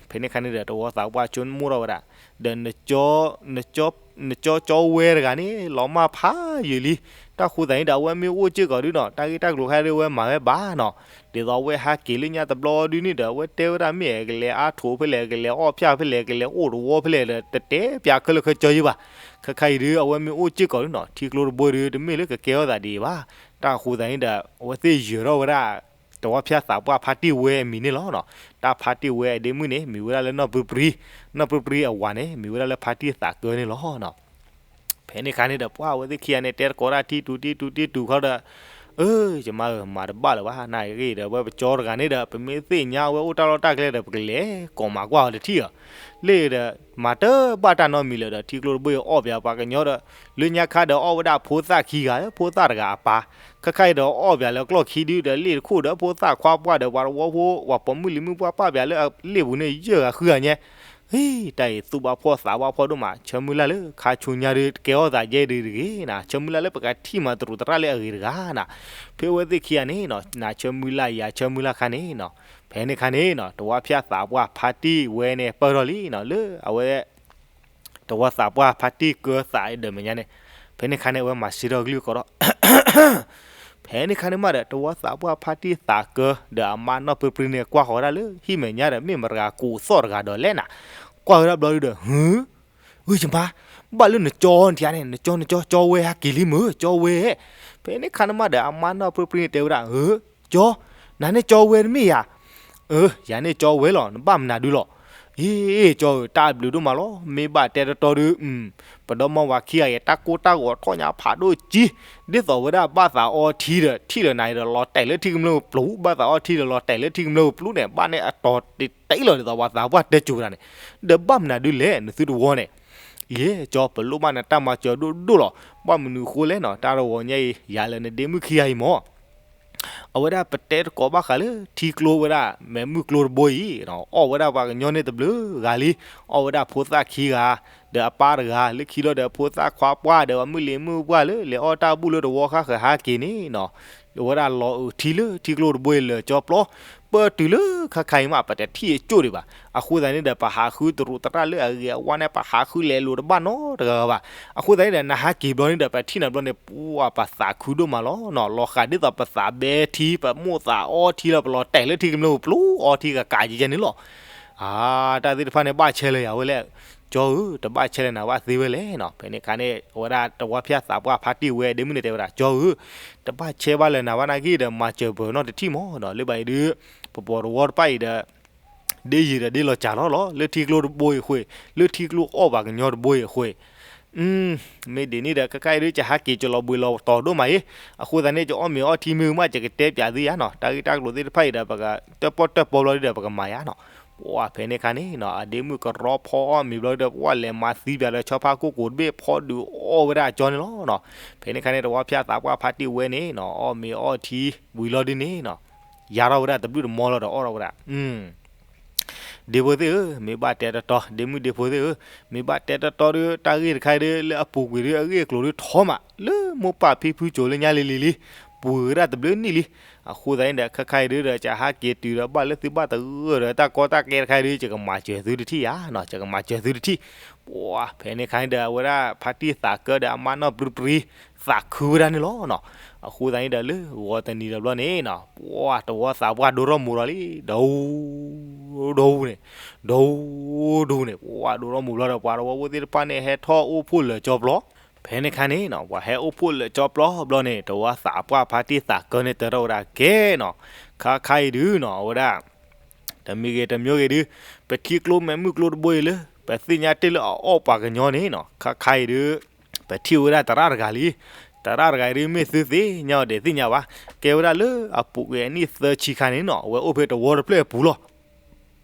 ဖဲန့ၣ်ခါန့ၣ်ဒီး တဝီသးပှၢ်ဆိကမိၣ်ထီၣ်ဝဲဒၣ်, ဒီး နကၠီကၠီဝဲတဂၤန့ၣ် လီၤမၢ်ဖးယံာ်လံ, တၢ်ဃိသတးန့ၣ်ဒီး အဝဲမ့ၢ်အိၣ်စ့ၢ်ကီးဒုးနီၤ တၢ်ဂ့ၢ်တၢ်ကျိၤခါဒုး အဝဲမၤဝဲဘၣ်နီၤ, ဒ်သိးအဝဲဟးက့ၤလၢညါတဘျီဒုးန့ၣ်ဒီး အဝဲတဲဝဲဒၣ်မ့ၢ်ကလဲၤအါထိးဖဲလဲၣ် ကလဲၤအီၣ်ဖၠၣ်ဖဲလဲၣ် ကလဲၤအိၣ်တဝီဖဲလဲၣ်ဒီး တတဲပၠးခဲလၢာ်ခဲဆ့ဘၣ်. ခဲခါအံၤဒုး အဝဲမ့ၢ်အိၣ်စ့ၢ်ကီးဒုးနီၤ ထံကျိတဘိဒုး တမ့ၢ်လၢကကဲထီၣ်သးဒံးဘၣ်. တၢ်ဃိသတးန့ၣ်ဒီး အဝဲသ့ၣ်ယၢၤထီၣ်ဝဲဒၣ် တဝီဖၠၣ်သးပှၢ်ဖါတံၢ်ဝဲအမံၤန့ၣ်လီၤ. တၢ်ဖါတံၢ်ဝဲအဒ့မုၣ်န့ၣ် မံၤဝဲဒၣ်လၢနီၢ်ပြံပြံ, နီၢ်ပြံပြံအဝၤန့ၣ် မံၤဝဲဒၣ်လၢဖါတံၢ်သးကၢန့ၣ်လီၤ. ဖဲန့ၣ်ခါန့ၣ်ဒီး ပှၢ်အဝဲသ့ၣ်ခံဂၤန့ၣ် တဲသကိးတၢ်ထံတူၤထံတူၤထံတူၤခီဒီး, အၢ ယမါဧၢ မၤတဘၣ်လၢၤဘၣ် နာ်ဂ့ၤဒီး အဝဲပကၠီတဂၤန့ၣ်ဒီး ပမ့ၢ်သ့ၣ်ညါအဝဲအိၣ်တၢ်လီၢ်တၢ်ကျဲဒီး ပကလဲၤကိးမၤကွၢ်အီၤတထံၣ်ဧါ. လၢဒီး မၤတဘၣ်တၢ်နီတမံၤလၢၤဒီး ထံကျိတဘိအံၤအီၣ်ပၠးပှၤကညီဒီး လၢညါခါဒီးအီၣ်ဝဲဒၣ်ဖိသၣ်ခံဂၤလၢဖိသၣ်တဂၤအပၢ်, ခဲခါအံၤဒီးအီၣ်ပၠးလၢကျီၢ်ခံဒုဒီးလ့ၣ်တခိၣ်ဒီးဖိသၣ်ခွါပှၢ်ဒီး ပှၤတဝီဖိပှၤပိာ်မုၣ်လံၤမုၣ်ပှၢ်ပၢ်ပၠးလၢအလ့ၣ်ပူၤန့ၣ် ယဲၢ်ဂၤဃုဂၤညါ ဟ့ တၢ်အံၤသူၣ်ဘၣ်ဖှီၣ်သးဘၣ်ဖှီၣ်ဒိၣ်မး ဆၢမုၢ်လၢ်လၢခါဆူညါဒုးတကဲထီၣ်သးယဲၢ်ဒုးတဂ့ၤနၤ, ဆၢမုၢ်လၢ်လၢပကထံၣ်မၤတရူးသရၣ်လၢအဂ့ၤတဂၤနၤ. ဖဲအဝဲသ့ၣ်ခံဂၤန့ၣ်နီၤ နၤဆၢမုၢ်လၢ်ယၤဆၢမုၢ်လၢ်ခါန့ၣ်နီၤ, ဖဲန့ၣ်ခါန့ၣ်နီၤ တဝီဖၠၣ်သးပှၢ်ဖါတံၢ်ဝဲန့ၣ်ပၢၢ်ထီၣ်လံနီၤ လၢအဝဲ တဝီသးပှၢ်ဖါတံၢ်ကၢသးအံၤဒီးမဲာ်ညါန့ၣ်, ဖဲန့ၣ်ခါန့ၣ် အဝဲမၤစ့ထီၣ်ကလုၢ်ကီးဒီး ဖဲန့ၣ်ခါန့ၣ်မးဒီး တဝီသးပှၢ်ဖါတံၢ်သးကၢ ဒီးအမါနီၢ်ပြံပြံန့ၣ် ကွၢ်ဃီၤဝဲဒၣ်လၢဟံၣ်မဲာ်ညါဒီး မ့ၢ်မတၤတဂၤကိးသီၣ်တဂၤဒီးလဲၣ်နၤ, ကွၢ်ဝဲဒၣ်ဘျီဒုဒီး ဟု, ဝဲယမါ, ဘၣ်လၢနကၠီနထံန့ၣ် နကၠီ နကၠီ ကၠီဝဲဟဲက့ၤလံမုၢ် ကၠီဝဲ, ဖဲန့ၣ်ခါန့ၣ်မးဒီး အမါနီၢ်ပြံပြံန့ၣ်တဲဝဲဒၣ် အၢ, ကၠီ, နၤန့ၣ်ကၠီဝဲတမ့ၢ်ဧါ, အၢ, ယၤန့ၣ်ကၠီဝဲလီၤ နဘၣ်မနုၤဒုလီၤ, အ့, ကၠီဧၢ တၢ်ဘျုးဒိၣ်မးလီၤ မ့ၢ်ဘၣ်တဲတတီဒု, ပဒီမါဝၤခံဂၤအံၤ တၢ်ကိၢ်တၢ်ဂီၤထီၣ်ညါဖးဒိၣ်ကံ, ဒ်သိးဝဲဒၣ်ဘၣ်သးအီထံဒီး ထံၣ်လၢနၤအံၤဒီး လီၤတဲာ်လၢထံကမျၢၢ်ပျူၤ, ဘၣ်သးအီထံဒီး လီၤတဲာ်လၢထံကမျၢၢ်ပျူၤန့ၣ် ဘၣ်န့ၣ်အတီၤတတဲလီၤ ဒ်သိးပှၤသးပှၢ်တဲစိၤဝဲဒၣ်န့ၣ်, ဒီးဘၣ်မနုၤဒုလဲၣ် နသုတဝီန့ၣ်, ယဲ, ကၠီ ပလိၣ်ဘၣ်နတၢ်မၤစၢၤဒိၣ်ဒိၣ်လီၤ, ဘၣ်မနုၤဃိလဲၣ်နီၤ တၢ်တဝီညါအံၤ ယၤလၢနဒ့မုၣ်ခံဂၤအံၤမၢ် အဝဲဒၣ်ပတဲတကိးဘၣ်ဃးလၢထံကျိဝဲဒၣ် မဲးမုၢ်ကျိတဘိအံၤ, အီၣ်ဝဲဒၣ်ပှၤကညီန့ၣ်တဘျုးဂၤလံ, အီၣ်ဝဲဒၣ်ဖိသၣ်ခံဂၤ, ဒီးအပၢ်တဂၤ, လၢခံလီၤဒီးဖိသၣ်ခွါပှၢ် ဒီးပှၤမုၣ်လံၤမုၣ်ပှၢ်လၢ လဲၤအီၣ်တၢ်ဘူၣ်လၢတဝီဃၣ်ဃၢၤဟးက့ၤန့ၣ်နီၤ, အဝဲဒၣ်လီၤအုးထံလၢထံကျိတဘိအံၤလၢာ်ကၠီပျီ, ပၢၢ်တုၤလၢခါခါအံၤမး ပတထံၣ်အကၠိၣ်ဒံးဘၣ်, အဃိသတးန့ၣ်ဒီး ပဟးဃုတရူးသရၣ်လၢအဂ့ၤအဝါန့ၣ် ပဟးဃုလဲၤလိာ်တဘၣ်နီတဂၤဘၣ်, အဃိသတးန့ၣ်ဒီး နဟးက့ၤဘျီန့ၣ်ဒီး ပထံၣ်နၤဘျီန့ၣ် ပှၤပသးခုဒိၣ်မးလီၤနီၤ, လီၤဃာ်ဒ်သိးပသးဘဲထံ ပမိၣ်သးအီထံလီၤ ပလီၤတဲာ်လၢထံကမျၢၢ်ပျူၤအီထံကကးကဲကဲန့ၣ်လီၤ, အါ, တၢ်သ့ၣ်တဖၣ်န့ၣ် ဘၣ်ဆဲးလၢယၤဝဲလဲၣ်, ကၠီဧၢ, တဘၣ်ဆဲးလၢနၤဘၣ်သ့ဝဲလဲၣ်နီၤ, ဖဲန့ၣ်ခါန့ၣ် အဝဲဒၣ်တဝီဖၠၣ်သးပှၢ်ဖါတံၢ်ဝဲဒ့မုၣ်န့ၣ်တဲဝဲဒၣ် ကၠီဧၢ, တဘၣ်ဆဲးဘၣ်လၢနၤဘၣ်နာ်က့ဒီး မၤစၢၤပၢၤနီတထံၣ်မၢ်နီၤ, လၢဘၣ်အံၤဒုး ပပှၤတဝီတဖၣ်အံၤဒီး ဒ့ယံာ်ဒီးဒ့လီၤစၢ်လီၤလီၤ လၢထံကျိတဘိအံၤအဃိ, လၢထံကျိအီၣ်ပှၤကညီတဘိအံၤအဃိ, မ့ၢ်ဒ်န့ၣ်ဒီး ခဲခါအံၤဒုး ယဟးက့ၤကလီၤဘှံးလီၤတီၤဒိၣ်မးအံၤ, အဃိသတးန့ၣ် ယအီၣ်မ့ၤအီထံမ့ၢ်မး ယကတဲပၠးသုယါနီၤ, တၢ်ဂ့ၢ်တၢ်ကျိၤသ့ၣ်တဖၣ်အံၤဒီး ပကတၢၣ်ပီၣ်တၢၣ်ပီဘျီဒုဒီး ပကမၤယါနီၤ, ပှၤဖဲန့ၣ်ခါန့ၣ်နီၤ အဒ့မုၣ်ကရီဖီအီၣ်မ့ၤဘျီဒီး ပှၤလဲၤမၤသံပၠးလၢဆီဖါကိၢ်ကိၤတဘ့ၣ် ဖီဒုးအီၣ်ဝဲဒၣ်အကၠီန့ၣ်လီၤနီၤ, ဖဲန့ၣ်ခါန့ၣ် တဝီဖၠၣ်သးပှၢ်ဖါတံၢ်ဝဲန့ၣ်နီၤ အီၣ်မ့ၤအီထံဝံၤလီၤဒုန့ၣ်နီၤ ယါထီၣ်ဝဲဒၣ်တဘျုးတမီလီၤဒီးအီၣ်ထီၣ်ဝဲဒၣ်, ဒ့ဖိသ့ၣ်ဧၢ, မ့ၢ်ဘၣ်တဲတတီ, ဒ့မုၣ်ဒ့ဖိသ့ၣ်ဧၢ, မ့ၢ်ဘၣ်တဲတတီဒီး တၢ်ဂ့ၢ်တခါအံၤဒီး လၢအပူၤကွံာ်ဒီး အဂ့ၢ်အကျိၤဒီးထီမး လၢမိၢ်ပၢ်ဖံဖုကိၤလၢညါလံၤလံၤလံ, ပူၤကွံာ်ဝဲဒၣ်တဘျုးနံၣ်လံ, အဃိသတးန့ၣ်ဒီး ခဲခါအံၤဒုးဒီး ကဟးက့ၤတုၤဒီး ဘၣ်လၢသုဘၣ်သဂၢၢ်ဒီး တၢ်ကီတၢ်ခဲတခါအံၤဒုး ယကမၤစၢၤသုတထံၣ်ယါနီၤ, ယကမၤစၢၤသုတထံၣ်, ပှၤဖဲန့ၣ်ခါန့ၣ်ဒီး အဝဲဒၣ်ဖါတံၢ်သးကၢဒီးအမါနီၢ်ပြံပြံ သးခုဝဲဒၣ်န့ၣ်လီၤနီၤ, အဃိသတးန့ၣ်ဒီး လၢဂီၤတနံၤဒီးဘျီန့ၣ်နီၤ ပှၤတဝီသးပှၢ်ဒိထီၣ်မူၤဒီးလံ, ဒိ ဒိန့ၣ်, ဒိ ဒိန့ၣ် ပှၤဒိထီၣ်မူၤဘျီဒီး ပှၤတဝီဖိသ့ၣ်တဖၣ်န့ၣ် ဟဲထီၣ်အိၣ်ဖှိၣ်လၢာ်ကၠီပျီ, ဖဲန့ၣ်ခါန့ၣ်နီၤ ပှၤဟဲအိၣ်ဖှိၣ်လၢာ်ကၠီပျီဘျီန့ၣ် တဝီသးပှၢ်ဖါတံၢ်သးကၢန့ၣ် တဲထီၣ်ဝဲဒၣ်ကဲနီၤ, ခါခါအံၤဒုးနီၤ အဝဲဒၣ် တမံၤဂ့ၤတမံၤဂ့ၤဒုး ပထံကျိမဲးမုၢ်ကျိတဘိအံၤလၢ ပသ့ၣ်ညါတ့ၢ်လၢအအီၣ်ပှၤကညီန့ၣ်နီၤ ခါခါအံၤဒုး ပထံၣ်ဝဲဒၣ်သရၣ်တဂၤလံ, သရၣ်တဂၤအံၤဒုး မ့ၢ်သုသ့ၣ်ညါအီၤဒီးသ့ၣ်ညါဘၣ်, ကဲဝဲဒၣ်လၢအပူၤကွံာ်အနံၣ်သၢဆံခါန့ၣ်နီၤ အဝဲအိၣ်ဖဲတဝီတဖျၢၣ်အပူၤလီၤ.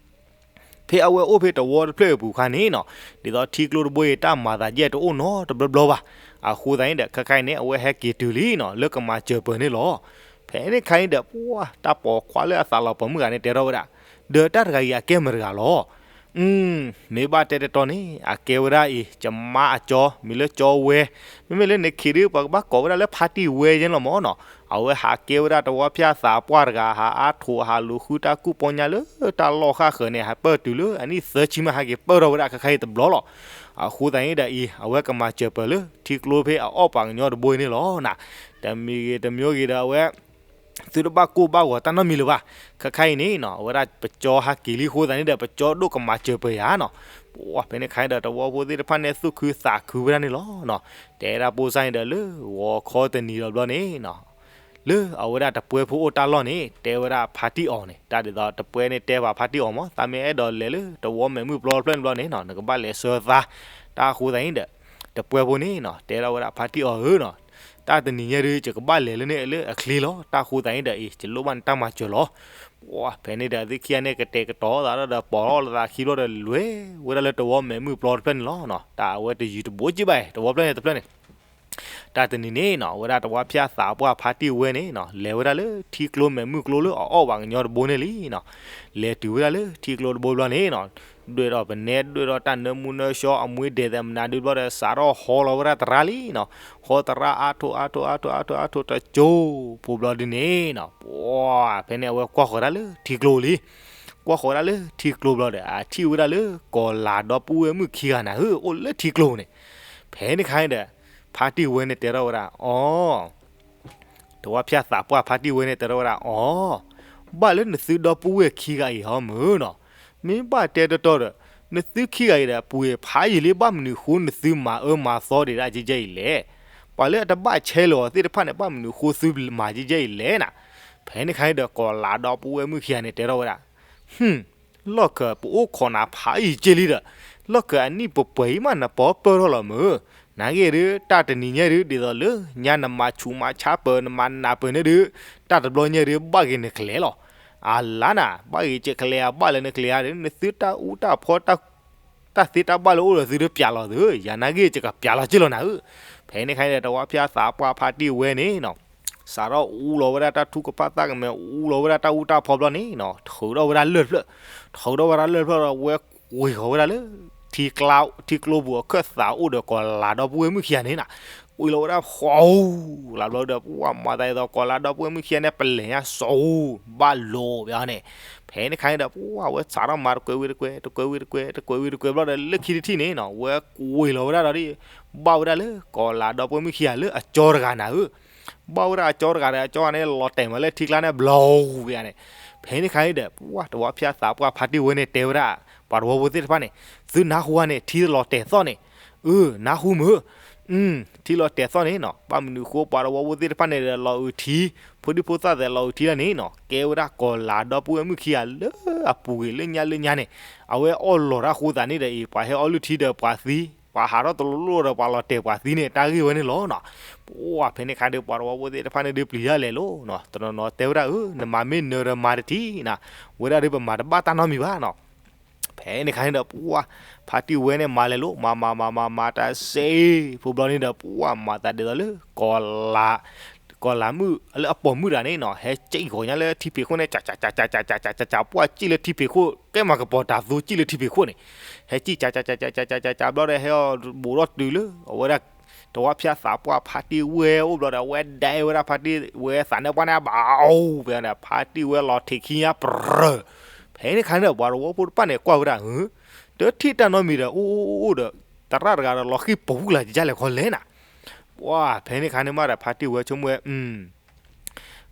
ဖဲအဝဲအိၣ်ဖဲတဝီတဖျၢၣ်အပူၤခါန့ၣ်နီၤ ဒ်သိးထံကျိတဘိအံၤ တၢ်မၤသးယဲၢ်တအိၣ်နီတဘျီဘျီဘၣ်, အဃိသတးန့ၣ်ဒီး ခဲခါအံၤန့ၣ် အဝဲဟဲက့ၤတုၤလံနီၤ လၢကမၤစၢၤပၢၤန့ၣ်လီၤ. ဖဲန့ၣ်ခါအံၤဒီး ပှၤတၢ်ပိာ်ခွါလၢအသးလီၤပိာ်မုၣ်ဂၤန့ၣ် တဲထီၣ်ဝဲဒၣ်, ဒီးတၢ်တဂၤအံၤအကဲမတၤတဂၤလီၤ. မ့ၢ်ဘၣ်တဲတတီန့ၣ် အကဲဝဲဒၣ်အံၤ ယမါအကၠီ မံၤလၢကၠီဝဲ, မ့မ့ၢ်လၢနခ့ဒုး ပှၤကဘၣ်ကိးဝဲဒၣ်လၢဖါတံၢ်ဝဲယဲန့ၣ်လီၤမၢ်နီၤ. အဝဲဟးကဲဝဲဒၣ်တဝီဖၠၣ်သးပှၢ်တဂၤ ဟးအါထိးဟးလူၤဃုတၢ်ကူၣ်ပီညါလၢတၢ်လီၢ်ဃၣ်ဃၢၤန့ၣ် ဟးပၢၢ်တုၤလၢအနံၣ်သၢဆံမး ဟဲက့ၤပၢၢ်ထီၣ်ဝဲဒၣ်ခဲခါအံၤတဘျီလီၤ. အဃိသတးန့ၣ်ဒီးအံၤ အဝဲကမၤစၢၤပၢၤလၢထံကျိဖဲအအီၣ်ပှၤကညီတဘိအံၤန့ၣ်လီၤနၤ. တမံၤဂ့ၤတမံၤဂ့ၤဒီးအဝဲ သုတဘၣ်ကိၢ်ဘၣ်ဂီၤတၢ်နီတမံၤလၢၤဘၣ်. ခဲခါအံၤန့ၣ်နီၤ အဝဲဒၣ်ပကၠီဟးက့ၤလံအဃိသတးန့ၣ်ဒီး ပကၠီဒိၣ်ကမၤစၢၤပၢၤယၤနီၤ. ပှၤဖဲန့ၣ်ခါအံၤဒီး တဝီဖိသ့ၣ်တဖၣ်န့ၣ် သူၣ်ခုသးခုဝဲဒၣ်န့ၣ်လီၤနီၤ. တဲဒၣ်ပိၢ်စၢ်န့ၣ်ဒီး လၢဂီၤခီတနံၤဒီးဘျီန့ၣ်နီၤ လၢအဝဲဒၣ်တပှဲဖိအိၣ်တၢ်လီၢ်န့ၣ် တဲဝဲဒၣ်ဖါတံၢ်အီၤန့ၣ် တၢ်ဒ်သိးတပှဲန့ၣ်တဲဘၣ်ဖါတံၢ်အီၤမၢ် သးမ့ၢ်အဲၣ်ဒိးလဲၤလၢတဝီမဲးမုၢ်ပျီတဖျၢၣ်န့ၣ်ဘျီန့ၣ်နီၤ နကဘၣ်လဲၤဆှၢသး တၢ်အဃိသတးန့ၣ်ဒီး တပှဲဖိန့ၣ်နီၤ တဲထီၣ်ဝဲဒၣ်ဖါတံၢ်အီၤဧၢနီၤ တၢ်တနံၤညါဒုး ယကဘၣ်လဲၤလၢန့ၣ်လၢအချ့လီၤ. တၢ်အဃိသတးန့ၣ်ဒီးအံၤ ယလိၣ်ဘၣ်နတၢ်မၤစၢၤလီၤ. ပှၤဖဲန့ၣ်ဒီး သုခံဂၤန့ၣ် ကတဲာ်ကတီၤသးဒီး ပိာ်လီၤသးခံဘျီဒီး လဲၤဝဲဒၣ်လၢတဝီမဲးမုၢ်ပျီတဖျၢၣ်န့ၣ်လီၤနီၤ. တၢ်အဝဲတယုၢ်တဘိးက့ဘၣ် တဝီဖျၢၣ်န့ၣ်တဖျၢၣ်န့ၣ် တၢ်တနံၤန့ၣ်နီၤ အဝဲဒၣ်တဝီဖၠၣ်သးပှၢ်ဖါတံၢ်ဝဲန့ၣ်နီၤ လဲၤဝဲဒၣ်လၢထံကျိမဲးမုၢ်ကျိလၢအအီၣ်ပှၤကညီတဘိန့ၣ်လံနီၤ. လဲၤတုၤဝဲဒၣ်လၢထံကျိတဘိဘျီန့ၣ်နီၤ ဒွဲၣ်ဒီးပနဲ ဒွဲၣ်ဒီးတၢ်နၢမူနၢဆှီ အမွ့ဒဲးသဲးမနုၤဒုးဘျီဒီး စးထီၣ်ဟီလီၤဝဲဒၣ်သရၣ်လံနီၤ. ဟီသရၣ်အါထိးအါထိးအါထိးအါထိး အါထိးတစိၤ ဖိဘျီဒုန့ၣ်နီၤ ပှၤဖဲန့ၣ်အဝဲကွၢ်ဃီၤဒၣ်လၢထံကျိလံ. ကွၢ်ဃီၤဝဲဒၣ်လၢထံကျိဘျီဒီး အထံၣ်ဝဲဒၣ်လၢကီၤလၤဒီပုၢ်ဝဲၢ်မုၣ်ခံဂၤနၤဧၢ အိၣ်လၢထံကျိန့ၣ်. ဖဲန့ၣ်ခါန့ၣ်ဒီး ဖါတံၢ်ဝဲန့ၣ်တဲထီၣ်ဝဲဒၣ် အီ တဝၣ်ဖၠၣ်သးပှၢ်ဖါတံၢ်ဝဲန့ၣ်တဲထီၣ်ဝဲဒၣ် အီ ဘၣ်လၢနသုဒီပုၢ်ဝဲၢ်ခံဂၤအံၤဟီမုၢ်နီၤ, မ့ၢ်ဘၣ်တဲတီတီဒီး နသုခံဂၤအံၤဒီး ပှ့ၤဖးယံာ်လံ ဘၣ်မနုၤဃိနသုမၤအၢမၤသီဒံးဒၣ်ကဲကဲအံၤလဲၣ်. ပှၤလၢအတဘၣ်ဆဲးလီၤအီၤသ့ၣ်တဖၣ်န့ၣ် ဘၣ်မနုၤဃိသုမၤကဲကဲအံၤလဲၣ်နၤ. ဖဲန့ၣ်ခါန့ၣ်ဒီး ကီၤလၤဒီပုၢ်ဝဲၢ်မုၣ်ခံဂၤန့ၣ် တဲထီၣ်ဝဲဒၣ် ဟူ လီၢ်ခၢၣ်ပအိၣ်ခိးနၤဖးယံာ်ကဲလံဒီး လီၢ်ခၢၣ်အနံၣ်ပှဲၤပှဲၤအံၤမး နပီပၢၢ်ထီၣ်လီၤမုၢ်. နာ်က့ဒီး တၢ်တနံၤညါဒီး ဒ်သိးလၢညါ နမၤဆူးမၤဆါပၢၤ နမၤနးပၢၤန့ၣ်ဒီး တၢ်တဘျီညါဒီး ဘၣ်က့ၤနကလဲၤလီၤ. အလါနၤ ဘၣ်က့ၤကလဲၤဧါ ဘၣ်လၢနကလဲၤဧါဒီး နသုတၢ်အူတၢ်ဖီ တၢ်သ့တၢ်ဘၣ်လၢအိၣ်ဒီးသုဒီး ပျဲလီၤသုဧၢ, ယၤနာ်က့ ယကပျဲလီၤက့လီၤနၤဧၢ. ဖဲန့ၣ်ခါန့ၣ်ဒီး တဝၣ်ဖၠၣ်သးပှၢ်ဖါတံၢ်ဝဲန့ၣ်နီၤ စးထီၣ်အူလီၤဝဲဒၣ်တၢ်ထုကဖၣ်သၣ်ကမဲာ် အူလီၤဝဲဒၣ်တၢ်အူတၢ်ဖီဘျီန့ၣ်နီၤ ထုးထီၣ်ဝဲဒၣ်လၢၢ်တဖျၢၣ်, ထုးထီၣ်ဝဲဒၣ်လၢၢ်တဖျၢၣ်ဒီး ဝဲကွံာ်ဃီၤဝဲဒၣ်လၢ ထံကျိပူၤအခၢၣ်သးအိၣ်ဒီး ကီၤလၤဒီပုၢ်ဝဲၢ်မုၣ်ခံဂၤန့ၣ်နီၤ, ကွံာ်လီၤဝဲဒၣ်ဃီၤ လၢဘျီဒီး ပှၤမၤသးဒ်သိး ကီၤလၤဒီပုၢ်ဝဲၢ်မုၣ်ခံဂၤန့ၣ် ပလဲၤညါစီၤ ဘၣ်လိာ်ဘၣ်န့ၣ်. ဖဲန့ၣ်ခါန့ၣ်ဒီး ပှၤဝဲစးထီၣ်မၤတကွဲးဝံၤတကွဲး တကွဲးဝံၤတကွဲး တကွဲးဝံၤတကွဲးဘျီဒီး လၢခံတထံၣ်န့ၣ်နီၤ ဝဲကွံာ်လီၤဝဲဒၣ်ဒီး ဘၣ်ဝဲဒၣ်လၢ ကီၤလၤဒီပုၢ်ဝဲၢ်မုၣ်ခံဂၤလၢအကၠီတဂၤနၤဧၢ. ဘၣ်ဝဲဒၣ်အကၠီတဂၤဒီး အကၠီန့ၣ် လီၤတဲာ်မးလၢထံကျါန့ၣ် ဘျီဝဲန့ၣ်. ဖဲန့ၣ်ခါန့ၣ်ဒီး ပှၤတဝၣ်ဖၠၣ်သးပှၢ်ဖါတံၢ်ဝဲန့ၣ် တဲဝဲဒၣ် ပှၤတဝီဖိသ့ၣ်တဖၣ်န့ၣ် သုနၢ်ဟူဧါန့ၣ် ထံလီၤတဲာ်သီၣ်န့ၣ်. အၢ နၢ်ဟူမုၢ် ထံလီၤတဲာ်သီၣ်န့ၣ်နီၤ ဘၣ်မနုၤဃိပှၤတဝီဖိသ့ၣ်တဖၣ်န့ၣ်ဒီး လီၤအုးထံ ဖိဒံဖိသၣ်သဲးလီၤအုးထံလၢန့ၣ်နီၤ ကဲဝဲဒၣ်ကီၤလၤဒီပုၢ်ဝဲၢ်မုၣ်ခံဂၤလၢအပူၤကွံာ်လၢညါလၢညါန့ၣ် အဝဲအီၣ်လီၤတၢ်ဃိသးန့ၣ်ဒီးအံၤ ပှၤဟဲအီၣ်လုၢ်ထံဒီးပှၤသံ ပှၤဟးထီၣ်တလိၣ်လိၣ်ဒီးပှၤလီၤတဲာ်ပှၤသံန့ၣ် တၢ်ဂ့ၢ်ဝဲန့ၣ်လီၤနီၤ. ပှၤဖဲန့ၣ်ခါဒီး ပှၤတဝီဖိသ့ၣ်တဖၣ်န့ၣ်ဒီးပျံၤတၢ်လဲၤလီၤနီၤ တနီၤနီၤတဲဝဲဒၣ် အၢ နမၤမ့ၢ်နၢၤဒီးမၤတထံၣ်နၤ ဝဲဒၣ်ဒီးပမၤတဘၣ်တၢ်နီတမံၤဘၣ်နီၤ. ဖဲန့ၣ်ခါန့ၣ်ဒီး ပှၤ ဖါတံၢ်ဝဲန့ၣ် မၤလဲၤလိာ် မၤမၤမၤမၤမၤတၢ်စ့ၢ် ဖိဘျီန့ၣ်ဒီး ပှၤမၤသးဒ်သိးလၢ ကီၤလၤ ကီၤလၤမုၣ်လၢအပိာ်မုၣ်တဂၤန့ၣ်နီၤ ဟဲစံၣ်ဂီၤညါလၢထံဖံးခိၣ်န့ၣ် ကၠးကၠးကၠးကၠးကၠး ပှၤစံၣ်လၢထံဖံးခိၣ် ကဲမၤကပီၤတၢ်သိစံၣ်လၢထံဖံးခိၣ်န့ၣ် ဟဲစံၣ်ကၠးကၠးကၠးကၠးကၠးကၠးကၠးကၠးဘျီဒီး ဟဲအီၤဘူးထီၣ်တုၤလၢ အဝဲဒၣ် တဝၣ်ဖၠၣ်သးပှၢ်ဖါတံၢ်ဝဲအိၣ်ဘျီဒီး အဝဲဒဲဝဲဒၣ်ဖါတံၢ်ဝဲသးနၢၣ်ပှၢ်န့ၣ် ဘၣ်အိၣ်ဖဲန့ၣ် ဖါတံၢ်ဝဲလီၤထံးခံညါပြၢၢ် ဖဲန့ၣ်ခါန့ၣ်ဒီး ပှၤတဝီဖိတဖၣ်န့ၣ် ကွၢ်ဝဲဒၣ် တထံၣ်တၢ်နီတမံၤဒီး အိၣ်အိၣ်အိၣ်အိၣ်ဒီး သရၣ်တဂၤဒီး လီၤဃံၢ်ပူၤလၢ်ကလဲၣ်ခီလဲၣ်နၤ. ပှၤ ဖဲန့ၣ်ခါန့ၣ်မးဒီး ဖါတံၢ်ဝဲဆိကမိၣ်ဝဲ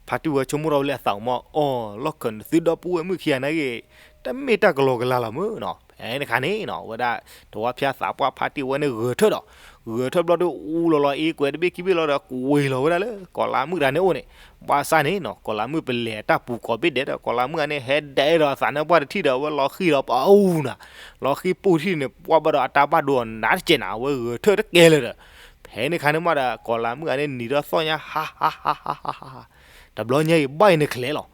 ဖါတံၢ်ဝဲဆိကမိၣ်ထီၣ်ဝဲလၢအသးအိၣ်မး အီ လီၢ်ခၢၣ်နသုဒီပုၢ်ဝဲၢ်မုၣ်ခံဂၤနာ်က့ တမ့ၢ်တၢ်ကလီကလီလီၤမုၢ်နီၤ. ဖဲန့ၣ်ခါန့ၣ်နီၤ ဝဲဒၣ် တဝၣ်ဖၠၣ်သးပှၢ်ဖါတံၢ်ဝဲန့ၣ် ဂဲၤထၢၣ်ဒီး ဂဲၤထၢၣ်ဘျီဒီး အူလီၤလီၤအ့ကွဲးတဘ့ၣ်ခံဘ့ၣ်လီၤဒီး ကွံာ်လီၤဝဲဒၣ်လၢ ကီၤလၤမုၣ်တဂၤန့ၣ်အိၣ်န့ၣ် ဘၣ်ဆၣ်န့ၣ်နီၤ ကီၤလၤမုၣ်ပလဲၤအတၢ်ပူၤကိးဘ့ၣ်ဒဲးဒီး ကီၤလၤမုၣ်ဂၤန့ၣ် ဟဲဒဲဒီးအသးနၢၣ်ပှၢ်တထံၣ်ဒီး အဝဲလီၤဃံၢ်ဒီးပအူနၤ လီၤဃံၢ်ပူၤတထံၣ်န့ၣ် ပှၤဘၣ်ဒီးအတၢ်ဘၣ်ဒိအနးတကဲးနၤ အဝဲဂဲၤထၢၣ်တကဲလၢၤဒီး ဖဲန့ၣ်ခါန့ၣ်မးဒီး ကီၤလၤမုၣ်ဂၤန့ၣ် နံၤထီၣ်သီၣ်ညါ ဟါဟါဟါဟါဟါ တဘျီညါအံၤ ဘၣ်အံၤနကလဲၤလီၤ.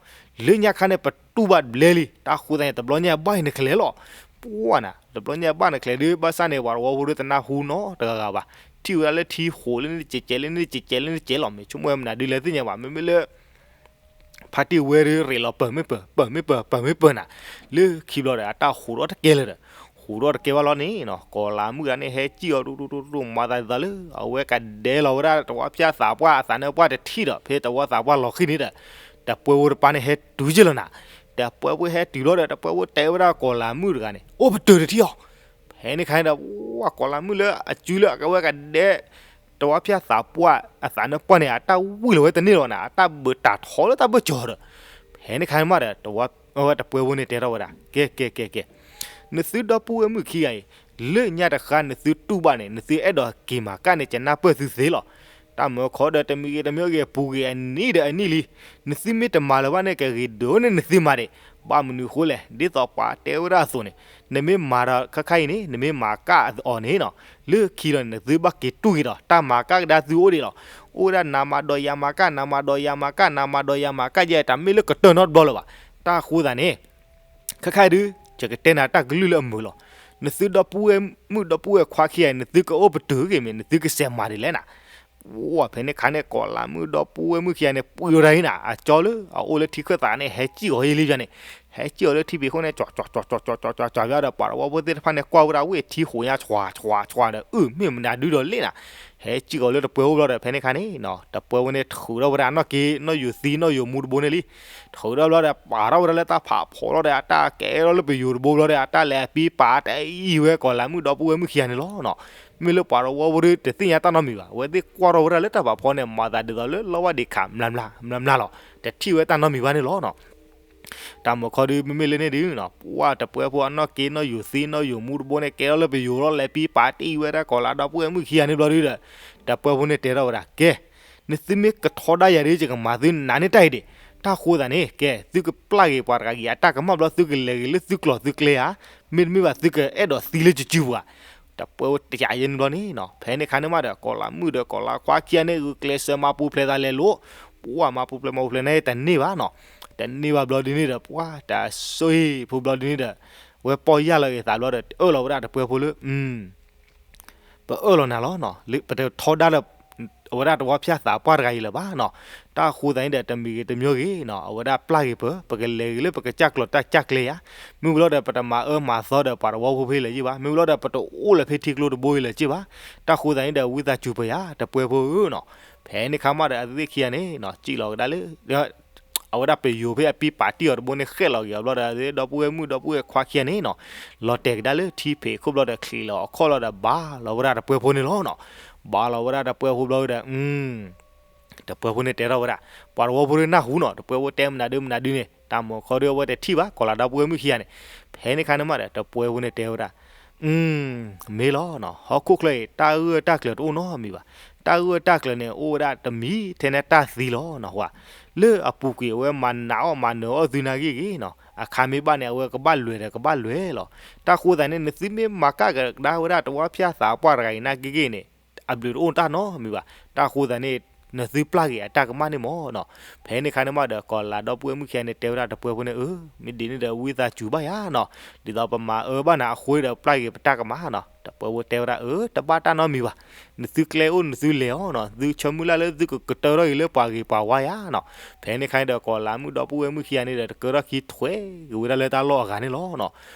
လၢညါခါန့ၣ် ပတူၢ်ဘၣ်တဘျဲလံ တၢ်ဃိသတးန့ၣ် တဘျီညါဘၣ်အံၤနကလဲၤလီၤ. ပှၤနၤ တဘျီညါဘၣ်နကလဲၤဒီး ဘၣ်ဆၣ်န့ၣ် ပှၤတဝီဖိဒီးတနၢ်ဟူနီတဂၤဂၤဘၣ်. ထံၣ်ဝဲဒၣ်လၢထံဃိးလၢန့ၣ်တကဲးကဲး လၢန့ၣ်တကဲးကဲး လၢန့ၣ်တကဲးလီၤ မ့ၢ်ဆိကမိၣ်ဝဲမနုၤဒ်လဲၣ်သ့ၣ်ညါဘၣ် မ့မ့ၢ်လၢ ဖါတံၢ်ဝဲဒီး ရ့းလီၤပၢၢ်မ့ၢ်ပၢၢ် ပၢၢ်မ့ၢ်ပၢၢ် ပၢၢ်မ့ၢ်ပၢၢ်နၤ လၢခံဘျီဒီး အတၢ်ဃိးထီၣ်တကဲလၢၤဒီး ဃိးထီၣ်တကဲဘၣ်လီၤန့ၣ်နီၤ ကီၤလၤမုၣ်ဂၤန့ၣ် ဟဲစံၣ်အီၤတူတူတူတူ မၤသးဒ်သိးလၢ အဝဲကဒဲလီၤဝဲဒၣ် တဝၣ်ဖၠၣ်သးပှၢ်အသးနၢၣ်ပှၢ်တထံၣ်ဒီး ဖဲတဝၣ်သးပှၢ်လီၤဃံၢ်န့ၣ်ဒီး တပှဲဝဲတပၤန့ၣ် ဟဲတုၤက့ၤလီၤနၤ. တပှဲဝဲဟဲတုၤဘျီဒီး တပှဲဝဲတဲဝဲဒၣ်ကီၤလၤမုၣ်တဂၤန့ၣ် အိၣ်ပတုာ်တထံၣ်အီၤ ဖဲန့ၣ်ခါန့ၣ်ဒီး ပှၤကီၤလၤမုၣ်လၢအစုလၢအဝဲကဒဲ တဝၣ်ဖၠၣ်သးပှၢ်အသးနၢၣ်ပှၢ်န့ၣ် အတၢ်ဝံၢ်လီၤဝဲတန့ၢ်လီၤနၤ အတၢ်ဘၢတၢ်ထီလၢတၢ်ဘၢၣ်စၢၤဒီး ဖဲန့ၣ်ခါန့ၣ်မးဒီး ဝဲတပှဲဝဲန့ၣ်တဲထီၣ်ဝဲဒၣ် ကဲ ကဲ ကဲ ကဲ နသုဒီပုၢ်ဝဲၢ်မုၣ်ခံဂၤအံၤ လၢညါတဃၣ်နသုတူၢ်ဘၣ်န့ၣ် နသုအဲၣ်ဒိးက့ၤမၤကၣ်န့ၣ် ကနၢ်ပၢၢ်သုသ့လီၤ. တၢ်မၢခီဒီးတမံၤဂ့ၤတမံၤဂ့ၤ ပူၤကွံာ်အနံၣ်ဒီးအနံၣ်လံ. နသုမ့ၢ်တမၤလၢၤဘၣ်န့ၣ် ကဂ့ၤဒိၣ်န့ၢ်နသုမၤဒံး. ဘၣ်မနုၤဃိလဲၣ် ဒ်သိးပှၤတဲဝဲဒၣ်အသိးန့ၣ် နမ့ၢ်မၤဒီးခါခါအံၤန့ၣ် နမ့ၢ်မၤကၣ်အီၤန့ၣ်နီၤ လၢခံလီၤန့ၣ် နသုဘၣ်က့ၤတူၢ်က့ၤဒီး တၢ်မၤကၣ်ကဒါသုအိၣ်ဒံးလီၤ. အိၣ်ဝဲဒၣ်နမၤဒီးယၤမၤကၣ် နမၤဒီးယၤမၤကၣ် နမၤဒီးယၤမၤကၣ် ယဲတမ့ၢ်လၢကတၢၢ်နီတဘျီလၢၤဘၣ်. တၢ်ဃိသတးန့ၣ် ခဲခါဒုး ယကတဲနၤတၢ်ကလုၢ်လၢအမုာ်လီၤ. နသုဒီပုၢ်ဝဲၢ်မုၣ်ဒီပုၢ်ဝဲၢ်ခွါခံဂၤအံၤ နသုကအိၣ်ပတုာ်ဂ့ၤမ့ၢ် နသုကစဲးမၤဒ်လဲၣ်နၤ. ဝဲဖဲန့ၣ်ခါန့ၣ် ကီၤလၤမုၣ်ဒီပုၢ်ဝဲၢ်မုၣ်ခံဂၤန့ၣ် ပှံၤဝဲဒၣ်အံၤနၤ အကၠီလၢအအိၣ်လၢထံခၢၣ်သးန့ၣ် ဟဲစံၣ်ဂီၤယံၤလံယၤန့ၣ် ဟဲစံၣ်အီၤလၢထံဖံးခိၣ်န့ၣ် ကၠီကၠီကၠီကၠီကၠီကၠီကၠီကၠီ ဒီးပှၤတဝီဖိသ့ၣ်တဖၣ်န့ၣ် ကွၢ်ဝဲဒၣ်ဝ့ၢ်ထံဃိးညါ ဆွၤဆွၤဆွၤဒီး အုၣ် မ့ၢ်မနုၤဒုဒီးလ့ၣ်နၤ, ဟဲစံၣ်အီၤလၢတပှဲၤအိၣ်ဘျီဒီး ဖဲန့ၣ်ခါန့ၣ်နီၤ တပှဲၤဖိန့ၣ်ထုးထီၣ်ဝဲဒၣ်နီၣ်က့ နီၣ်ယိၤသံ နီၣ်ယိၤမူတဘိန့ၣ်လံ, ထုးထီၣ်ဘျီဒီး ပာ်ထီၣ်ဝဲဒၣ်လၢတၢ်ဖးဖီလီၤဒီး အတၢ်ကဲထီၣ်လၢပယိၤတဘိဘျီဒီး အတၢ်လဲၤအပံပာ်တအံၤဝဲ ကီၤလၤမုၣ်ဒီပုၢ်ဝဲၢ်မုၣ်ခံဂၤန့ၣ်လီၤနီၤ. မ့ၢ်လၢပှၤတဝီဖိဒီး တသ့ၣ်ညါတၢ်နီတမံၤဘၣ်, အဝဲသ့ၣ်ကွၢ်ထီၣ်ဝဲဒၣ်လၢတၢ်ဖးဖီန့ၣ် မၤသးဒ်သိးလၢလီဝါဒံးခး မျၢ်မျၢ်မျၢ်မျၢ်လီၤ, တထံၣ်ဝဲတၢ်နီတမံၤဘၣ်န့ၣ်လီၤနီၤ. တၢ်မုၢ်ခီဒု မ့မ့ၢ်လၢန့ၣ်ဒုနီၤ ပှၢ်တပှဲၤဖိအနီၣ်က့ နီၣ်ယိၤသံ နီၣ်ယိၤမူတဘိန့ၣ် ကဲထီၣ်လၢပယိၤလီၤ လဲၤပံပာ်တအံၤဝဲဒၣ် ကီၤလၤဒီပုၢ်ဝဲၢ်မုၣ်ခံဂၤန့ၣ်ဘျီဒုဒီး တပှဲၤဖိန့ၣ်တဲထီၣ်ဝဲဒၣ် ကဲ နသုမ့ၢ်ကထီဒါယၤဒီး ယကမၤသုနးန့ၢ်တၢ်အံၤဒံး, တၢ်ဃိသးန့ၣ် ကဲ သုကပျၢ်က့ၤပှၤတဂၤအံၤအတၢ်ကမၣ်ဘျီ သုကလဲၤက့ၤလၢသုကျိာ်သုကျဲဧါ, မ့တမ့ၢ်ဘၣ်သုကအဲၣ်ဒိးသံလၢစုစုပူၤဧါ. တပှဲၤဖိတယၤယဲန့ၣ်ဘျီန့ၣ်နီၤ ဖဲန့ၣ်ခါန့ၣ်မးဒီး ကီၤလၤမုၣ်ဒီးကီၤလၤခွါခံဂၤန့ၣ် ဂုာ်ကျဲးစၢးမၤပူၤဖျဲးသးလဲၤလိာ်, ပှၢ်မၤပူၤဖျဲးမၤပူၤဖျဲးန့ၣ်တန့ၢ်ဘၣ်နီၤ, တန့ၢ်ဘၣ်ဘျီဒုန့ၣ်ဒီး ပှၢ်တၢ်ဆိၣ်ဖိဘျီဒုန့ၣ်ဒီး ဝဲပီၢ်ယၢ်လီၤက့ၤသးဘျီဒီး အၢၣ်လီၤဝဲဒၣ်တပှဲၤဖိလၢ ပအၢၣ်လီၤနၤလီၤနီၤ, လၢပတထီဒါဒီး အဝဲဒၣ်တဝီဖၠၣ်သးပှၢ်တဂၤအံၤလၢၤဘၣ်နီၤ. တၢ်ဃိသးန့ၣ်ဒီး တမံၤဂ့ၤတမံၤဂ့ၤနီၤ အဝဲဒၣ်ပျၢ်က့ၤပၢၤ ပကလဲၤက့ၤလၢပကစၢ်ကျိာ်တၢ်ကစၢ်ကျဲဧါ, မ့ၢ်ဝံၤလီၤဒီး ပတမၤအၢမၤသီဒီးပှၤတဝီဖိဖဲလဲၣ်ယ့ၢ်ဘၣ်, မ့ၢ်ဝံၤလီၤဒီး ပတအိၣ်လၢၤဖဲထံကျိတဘိအံၤလၢၤက့ၢ်ဘၣ်. တၢ်ဃိသးန့ၣ်ဒီး ဝံသးစူၤပၢၤယၤ တပှဲၤဖိဧၢနီၤ. ဖဲန့ၣ်ခါမးဒီး အဝဲသ့ၣ်ခံဂၤန့ၣ်နီၤ စံၣ်လီၤကဒါလၢ အဝဲဒၣ်ပယိၤဖဲအပံပာ်တံၢ်အီၤတဘိန့ၣ် ဃဲၣ်လီၤက့ၤအီၤဘျီဒီး ဒီပုၢ်ဝဲၢ်မုၣ်ဒီပုၢ်ဝဲၢ်ခွါခံဂၤန့ၣ်နီၤ လီၤတဲာ်ကဒါလၢထံဖံးခိၣ်ဘျီဒီး ချံးလီၤအခီၣ်လီၤဒီး ဘၣ်လီၤဝဲဒၣ်တပှဲၤဖိန့ၣ်လီၤနီၤ. ဘၣ်လီၤဝဲဒၣ်တပှဲၤဖိဘျီဒီး တပှဲၤဖိန့ၣ်တဲထီၣ်ဝဲဒၣ် ပှၤတဝီဖိဒုနၢ်ဟူနီၤ တပှဲၤဖိတဲမနုၤဒုမနုၤဒုန့ၣ် တၢ်မုၢ်ခီဒုအဝဲတထံၣ်ဘၣ် ကီၤလၤဒီပုၢ်ဝဲၢ်မုၣ်ခံဂၤန့ၣ်. ဖဲန့ၣ်ခါန့ၣ်မးဒီး တပှဲၤဖိန့ၣ်တဲဝဲဒၣ် မ့ၢ်လီၤနီၤ ဟီၣ်ခိၣ်ချၢအံၤ တၢ်ဂၢၢ်တၢ်ကျၢၤတအိၣ်နီတမံၤဘၣ်. တၢ်ဂၢၢ်တၢ်ကျၢၤန့ၣ် အိၣ်ဝဲဒၣ်တမံၤထဲန့ၣ်တၢ်သံလီၤနီၤ. ဟါ လၢအပူၤကွံာ်အဝဲမၤနးအီၣ်မၤနၢၤအီၣ်သုနာ်က့ၢ်က့ၢ်နီၤ အခါမ့ၢ်ဘၣ်န့ၣ် အဝဲကဘၣ်လဲၤဒီးကဘၣ်လဲၤလီၤ. တၢ်ဃိသးန့ၣ် နသုမ့ၢ်မၤကၣ်ကဒါဝဲဒၣ်တဝီဖၠၣ်သးပှၢ်တဂၤအံၤနာ်က့ၢ်က့ၢ်န့ၣ် အဘျုးတအိၣ်တၢ်နီတမံၤဘၣ်. တၢ်ဃိသးန့ၣ် နသုပျၢ်က့ၤအတၢ်ကမၣ်န့ၣ်မ့ၢ်နီၤ. ဖဲန့ၣ်ခါန့ၣ်မးဒီး ကီၤလၤဒီပုၢ်ဝဲၢ်မုၣ်ခံဂၤန့ၣ် တဲဝဲဒၣ်တပှဲၤဖိန့ၣ် အၢ မ့ၢ်ဒ်န့ၣ်ဒီး ဝံသးစူၤဘၣ်ယၤနီၤ. ဒ်သိးပမၤအၢဘၣ်နၤအဃိဒီး ပျၢ်က့ၤပတၢ်ကမၣ်နီၤ. တပှဲၤဖိတဲဝဲဒၣ် အၢ တဘၣ်တၢ်နီတမံၤဘၣ်. နသုကျဲအိၣ်နသုလဲၤအီၤနီၤ. သုဆၢမုၢ်လၢ်လၢသုကကတၢၢ်ထီၣ်က့ၤလၢပှၤဂ့ၤပှၤဝါယၤနီၤ. ဖဲန့ၣ်ခါန့ၣ်ဒီး ကီၤလၤမုၣ်ဒီပုၢ်ဝဲၢ်မုၣ်ခံဂၤန့ၣ်ဒီး တကၢထီၣ်ခံထွဲက့ၤဝဲဒၣ်လၢတၢ်လီၢ်အဂၤန့ၣ်လီၤနီၤ.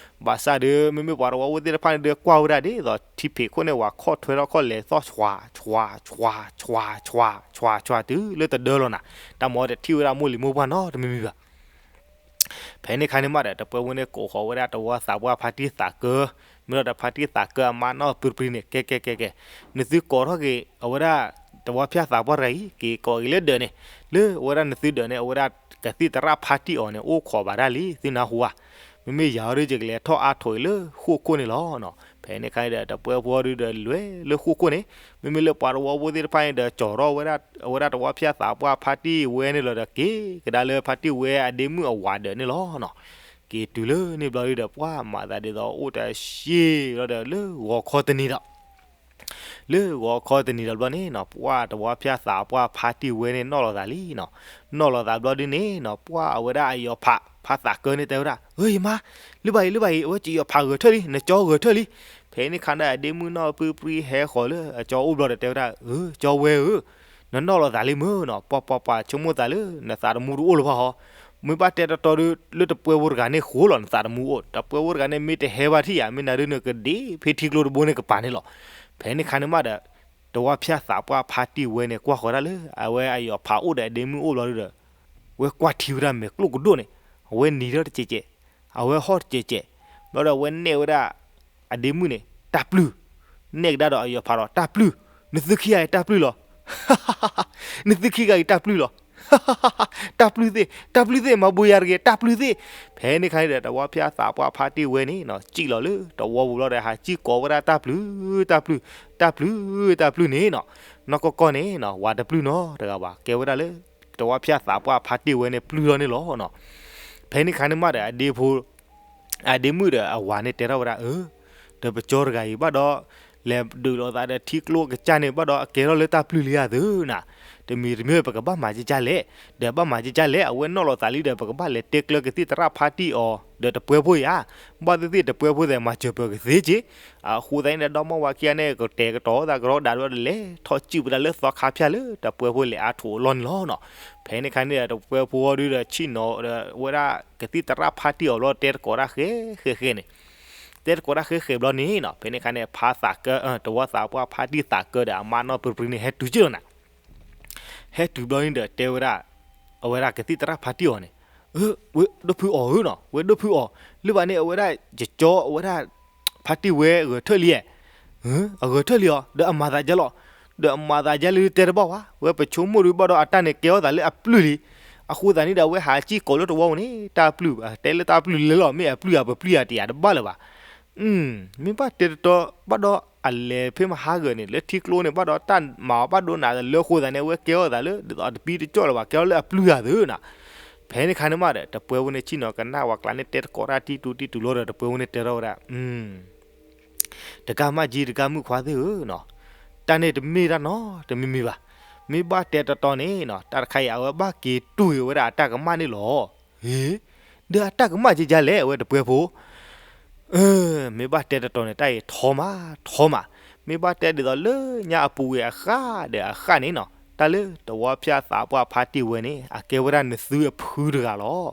ဘၣ်ဆၣ်ဒီး မ့မ့ၢ်ပှၤတဝီဖိသ့ၣ်တဖၣ်န့ၣ်ဒီး ကွၢ်ဝဲဒၣ်ဒ်သိး ထံဖံးခိၣ်န့ၣ် ဝၤခီၣ်ထွဲထီၣ်ခီၣ်လဲၤသီၣ် ဆွၤ ဆွၤ ဆွၤ ဆွၤ ဆွၤ ဆွၤ ဆွၤ တုၤလၢတဒၢလီၤနၤ. တၢ်မၤအီၤတထံၣ်ဝဲဒၣ်မိၢ်လံၤမိၢ်ပှၢ်နီတမံၤမံၤဘၣ်. ဖဲန့ၣ်ခါန့ၣ်မးဒီး တပှဲၤဖိန့ၣ် ကိးဃီၤဝဲဒၣ်တဝီသးပှၢ်ဖါတံၢ်သးကၢ, မ့ၢ်ဒီးတၢ်ဖါတံၢ်သးကၢအမါနီၢ်ပြံပြံန့ၣ် ကဲကဲကဲကဲ, နသုကိးထီၣ်က့ၤ အဝဲဒၣ် တဝီဖၠၣ်သးပှၢ်တဂၤအံၤ က့ၤကိးက့ၤလၢဒၢးန့ၣ်, လၢအဝဲဒၣ်နသုဒၢးန့ၣ် အဝဲဒၣ်ကသံၣ်သရၣ်ဖါတံၢ်အီၤန့ၣ် အိၣ်ခိးဘၣ်ဒၣ်လံ သုနၢ်ဟူဧါ. မ့မ့ၢ်ယၤအီၤဒုး ယကလဲၤထီၣ်အါထိးအံၤလၢဃိာ်ခိၣ်န့ၣ်လီၤ. ဖဲန့ၣ်ခါန့ၣ်ဒီး တပှဲၤဖိအီၤဒုးဒီးလဲၤလၢဃိာ်ခိၣ်န့ၣ်, မ့မ့ၢ်လၢပှၤတဝီဖိသ့ၣ်တဖၣ်န့ၣ်ဒီး ကၠီၤထီၣ်ဝဲဒၣ် အဝဲဒၣ်တဝီဖၠၣ်သးပှၢ်ဖါတံၢ်ဝဲန့ၣ်လီၤဒီး က့ၤကဒါလၢဖါတံၢ်ဝဲအဒ့မုၣ်အဝၤဒၢးန့ၣ်လီၤ. က့ၤတုၤလၢန့ၣ်ဘျီဒုးဒီး ပှၤမၤသးဒ်သိးအိၣ်တၢ်ရှ့လီၤဒီး လၢဂီၤခီတနံၤဒီး လၢဂီၤခီတနံၤဒီးဘျီန့ၣ်နီၤ ပှၤတဝီဖၠၣ်သးပှၢ်ဖါတံၢ်ဝဲန့ၣ်နီၣ်လီၤသးလံနီၤ. နီၣ်လီၤသးဘျီဒုးန့ၣ်နီၤ ပှၤအဝဲဒၣ်အယီၤဖး ဖါသးကၢန့ၣ်တဲဝဲဒၣ် ဧၢ ယမါ, လၢဘၣ်အံၤ လၢဘၣ်အံၤ အဝဲကယီၤဖးဂၢၤထၢၣ်လံ နကၠီဂၢၤထၢၣ်လံ. ဖဲန့ၣ်ခါန့ၣ် အဒ့မုၣ်နီၢ်ပၢပြံဟဲဃီၤလၢအကၠီအိၣ်ဘျီဒီးတဲဝဲဒၣ် ဧၢ ကၠီဝဲဧၢ, နနီၣ်လီၤသးလံမ့ၢ်နီၤ ပှၤပှၤပှၤဆိကမိၣ်သးလၢ နသးတမူတအိၣ်လၢၤဘၣ်ဟီ. မ့ၢ်ဘၣ်တဲတီတီဒုး လၢတပှဲၤဖိတဂၤန့ၣ်ဃိလီၤ နသးတမူအိၣ် တပှဲၤဖိတဂၤန့ၣ် မ့ၢ်တဟဲဘၣ်ထံၣ်ယၤ မ့ၢ်နၤဒုးနကဒ့ဖဲထံကျိတဘိန့ၣ်ကပၤန့ၣ်လီၤ. ဖဲန့ၣ်ခါန့ၣ်မးဒီး တဝီဖၠၣ်သးပှၢ်ဖါတံၢ်ဝဲန့ၣ် ကွၢ်ဃီၤဒၣ်လၢ အဝဲအယီၤဖးအိၣ်ဒီးအဒ့မုၣ်အိၣ်ဘျီဒုးဒီး ဝဲကွၢ်ထံဝဲဒၣ်မဲာ်ကျိၣ်ကဒိၣ်န့ၣ် အဝဲနံၤထီၣ်တစဲးစဲး, အဝဲဟီၣ်တစဲးစဲး, ဘျီဒီးအဝဲနဲၣ်ဝဲဒၣ် အဒ့မုၣ်န့ၣ် တၢ်ပျုၢ်, နဲၣ်ကဒါဒီးအယီၤဖးဒီး တၢ်ပျုၢ်, နသုခံဂၤအံၤတၢ်ပျုၢ်လီၤ. နသုခံဂၤအံၤတၢ်ပျုၢ်လီၤ. တၢ်ပျုၢ်သ့ၣ်, တၢ်ပျုၢ်သ့ၣ် မၤဘိးယၤတဂ့ၤ တၢ်ပျုၢ်သ့ၣ်. ဖဲန့ၣ်ခါန့ၣ်ဒီး တဝီဖၠၣ်သးပှၢ်ဖါတံၢ်ဝဲန့ၣ်နီၤ စံၣ်လီၤလၢတဝီပူၤဘျီဒီး ဟးစံၣ်ကိးဝဲဒၣ်တၢ်ပျုၢ်, တၢ်ပျုၢ်, တၢ်ပျုၢ်, တၢ်ပျုၢ်န့ၣ်နီၤ. နီၢ်ကီၢ်ကီၢ်န့ၣ်နီၤ ဝၤတပျုၢ်နီတဂၤဘၣ် ကဲဝဲဒၣ်လၢ တဝီဖၠၣ်သးပှၢ်ဖါတံၢ်ဝဲန့ၣ် ပျုၢ်ထီၣ်န့ၣ်လီၤနီၤ. ဖဲန့ၣ်ခါန့ၣ်မးဒီး အဒ့ဖိ အဒ့မုၣ်ဒီးအဝၤန့ၣ်တဲထီၣ်ဝဲဒၣ် အၢ ဒီးပကၠီတဂၤအံၤဘၣ်ဒီး လဲၤဒုးလိာ်သးဒီးထံကျိကစၢ်န့ၣ် ဘၣ်ဒီးအကဲထီၣ်လၢတၢ်ပျုၢ်လံဧါသုနၤ. တမံၤတမံၤပကဘၣ်မၤကကလဲၣ်, ဒီးဘၣ်မၤကကလဲၣ် အဝဲနီၣ်လီၤသးလံဒီး ပကဘၣ်လဲၤတဲကျၢၤကသံၣ်သရၣ်ဖါတံၢ်အီၤ ဒီးတပှဲၤဖိဧါ, ဘၣ်သ့ၣ်သ့ၣ်တပှဲၤဖိသ့ၣ်မၤစၢၤပၢၤကသ့က့, အဃိသတးန့ၣ်ဒီး ဒီမါဝၤခံဂၤန့ၣ် ကတဲာ်ကတီၤသးကရီဒးဒီး လဲၤထီၣ်စံၣ်ဝဲဒၣ်လၢသီခါဖၠၣ်လၢတပှဲၤဖိလဲၤအါထီၣ်အလီၢ်န့ၣ်လီၤနီၤ. ဖဲန့ၣ်ခါန့ၣ်ဒီး တပှဲၤဖိအီၤဒုဒီး ဆ့ၣ်နီၤဒီးဝဲဒၣ်ကသံၣ်သရၣ်ဖါတံၢ်အီၤဘျီ တဲတကိးတၢ်ဃဲဃဲဃဲန့ၣ်, တဲတကိးတၢ်ဃဲဃဲဘျီန့ၣ်နီၤ, ဖဲန့ၣ်ခါန့ၣ် ဖါသးကၢ တဝီသးပှၢ်ဖါတံၢ်သးကၢဒီး အမါနီၢ်ပြံပြံန့ၣ် ဟဲတုၤက့ၢ်လီၤနၤ ဟဲတုၤဘျီန့ၣ်ဒီး တဲဝဲဒၣ်, အဝဲဒၣ်ကသံၣ်သရၣ်ဖါတံၢ်အီၤန့ၣ်, ဝဲဒိၣ်ဖုအီၤဧၢနီၤ, ဝဲဒိၣ်ဖုအီၤ, လၢဘၣ်န့ၣ် အဝဲဒၣ်ယကၠီ အဝဲဒၣ် ဖါတံၢ်ဝဲဂဲၤထၢၣ်လံဧါ, အဂဲၤထၢၣ်လံအီၤ ဒီးအမၤသးဒ်လဲၣ်, ဒီးအမၤသးဒ်လဲၣ်တဲတဘၣ်ဝဲ, ဝဲပဆိကမိၣ်ဒုးဘၣ်ဒီး အတၢ်န့ၣ်ကဲထီၣ်သးလၢအပျုၢ်လံ, အဃိသတးန့ၣ်ဒီး အဝဲဟးစံၣ်ကိးလၢတဝီပူၤန့ၣ် တၢ်ပျုၢ် တဲလၢတၢ်ပျုၢ်လဲၣ်လီၤ, မ့ၢ်အပျုၢ်ဧါပပျုၢ်ဧါတယၤတဘၣ်လၢၤဘၣ် မ့ၢ်ဘၣ်တဲတတီၤဘၣ်ဒီး အလဲၤဖဲမဟါဂၤန့ၣ် လၢထံကျိန့ၣ် ဘၣ်ဒီးတၢ်မၤအီၤဘၣ်ဒိနး လၢဃိသတးန့ၣ် အဝဲကဲထီၣ်သးလၢ ဒ်သိးတပံတကၠီၣ်လၢၤဘၣ် ကဲထီၣ်လၢအပျုၢ်ဧါသ့နီၤ. ဖဲန့ၣ်ခါန့ၣ်မးဒီး တပှဲၤဖိန့ၣ် ဆ့ၣ်နီၤကနၣ်ဝဲကျါန့ၣ် တဲတကိးတၢ်တံၢ်တူတံၢ်တူလီၤဒီး တပှဲၤဖိန့ၣ်တဲထီၣ်ဝဲဒၣ် တကးမ့ၢ်က့ တကးမုၣ်ခွါသ့ၣ်ဧၢနီၤ, တၢ်န့ၣ်တမ့ၢ်တၢ်နီတမံၤမံၤဘၣ်. မ့ၢ်ဘၣ်တဲတတီၤန့ၣ်နီၤ တၢ်တခါအံၤ အဝဲဘၣ်က့ၤတူၢ်က့ၤဝဲဒၣ်အတၢ်ကမၣ်န့ၣ်လီၤ. ဟ့, ဒီးအတၢ်ကမၣ်ကကလဲၣ် အဝဲတပှဲၤဖိ မ့ၢ်ဘၣ်တဲတတီၤန့ၣ် တၢ်အံၤထီမး ထီမး, မ့ၢ်ဘၣ်တဲဒ်သိးလၢညါအပူၤကွံာ်အဃၣ်ဒီးအဃၣ်န့ၣ်နီၤ တၢ်လၢတဝီဖၠၣ်သးပှၢ်ဖါတံၢ်ဝဲန့ၣ် အကဲဝဲဒၣ်နသုအဖုတဂၤလီၤ.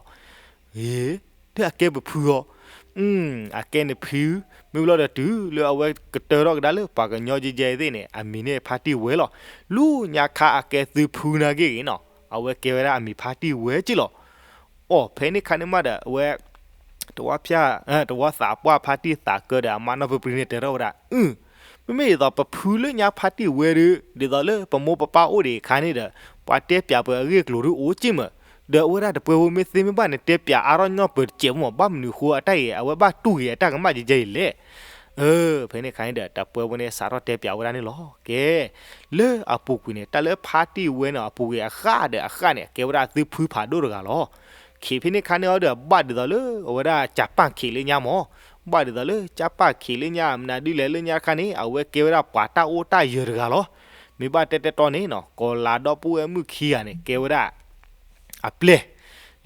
ဟ့, ဒီးအကဲပဖုအီၤ, အကဲနဖု, မ့ၢ်ဘျီဒီးတုၤလၢအဝဲကတၢၢ်ထီၣ်ကဒါလၢပှၤကညီယဲယဲသ့ၣ်န့ၣ် အမံၤန့ၣ်ဖါတံၢ်ဝဲလီၤ. လၢညါခါအကဲသုဖုနာ်က့ဂ့ၤနီၤ အဝဲကဲဝဲဒၣ်အမံၤဖါတံၢ်ဝဲက့လီၤ. အီၤဖဲန့ၣ်ခါန့ၣ်မးဒီး အဝဲ တဝီဖၠၣ် တဝီသးပှၢ်ဖါတံၢ်သးကၢဒီးအမါနီၢ်ပြံပြံန့ၣ်တဲထီၣ်ဝဲဒၣ် အၢ, မ့မ့ၢ်ဒ်သိးပဖုလၢညါဖါတံၢ်ဝဲဒီး ဒ်သိးလၢပမိၢ်ပပၢ်အိၣ်ဒံးအခါန့ၣ်ဒီး ပှၤတဲပၠးပှၤအဂ့ၢ်အကျိၤဒုအိၣ်က့မး, ဒီးအဝဲဒၣ်တပှဲၤဖိမ့ၢ်သ့မ့ၢ်ဘၣ်န့ၣ် တဲပၠးအါထီၣ်ညီပၢၢ်တစဲးမး ဘၣ်မနုၤဃိအတၢ်အံၤ အဝဲဘၣ်တူၢ်က့ၤအတၢ်ကမၣ်ယဲယဲအံၤလဲၣ်. အၢ, ဖဲန့ၣ်ခါန့ၣ်ဒီး တပှဲၤဖိန့ၣ် စးထီၣ်တဲပၠးဝဲဒၣ်န့ၣ်လီၤ. ကဲ, လၢအပူၤကွံာ်န့ၣ် တၢ်လၢဖါတံၢ်ဝဲန့ၣ် အပူၤကွံာ်အဃၣ်ဒီးအဃၣ်န့ၣ် ကဲဝဲဒၣ်သုဖုဖးဒိၣ်တဂၤလီၤ. ခံးဖဲန့ၣ်ခါန့ၣ်အီၤဒီး ဘၣ်ဒ်သိးလၢအဝဲဒၣ်ကၠၤပၣ်ခံးလၢညါမး, ဘၣ်ဒ်သိးလၢကၠၤပၣ်ခံးလၢညါ မနုၤဒ်လဲၣ်လၢညါတခါန့ၣ် အဝဲကဲဝဲဒၣ်ပှၤတၢ်အိၣ်တၢ်ယၢၤတဂၤလီၤ. မ့ၢ်ဘၣ်တဲတဲတီၤန့ၣ်နီၤ ကီၤလၤဒီပုၢ်ဝဲၢ်မုၣ်ခံဂၤန့ၣ် ကဲဝဲဒၣ် အပျဲၢ်,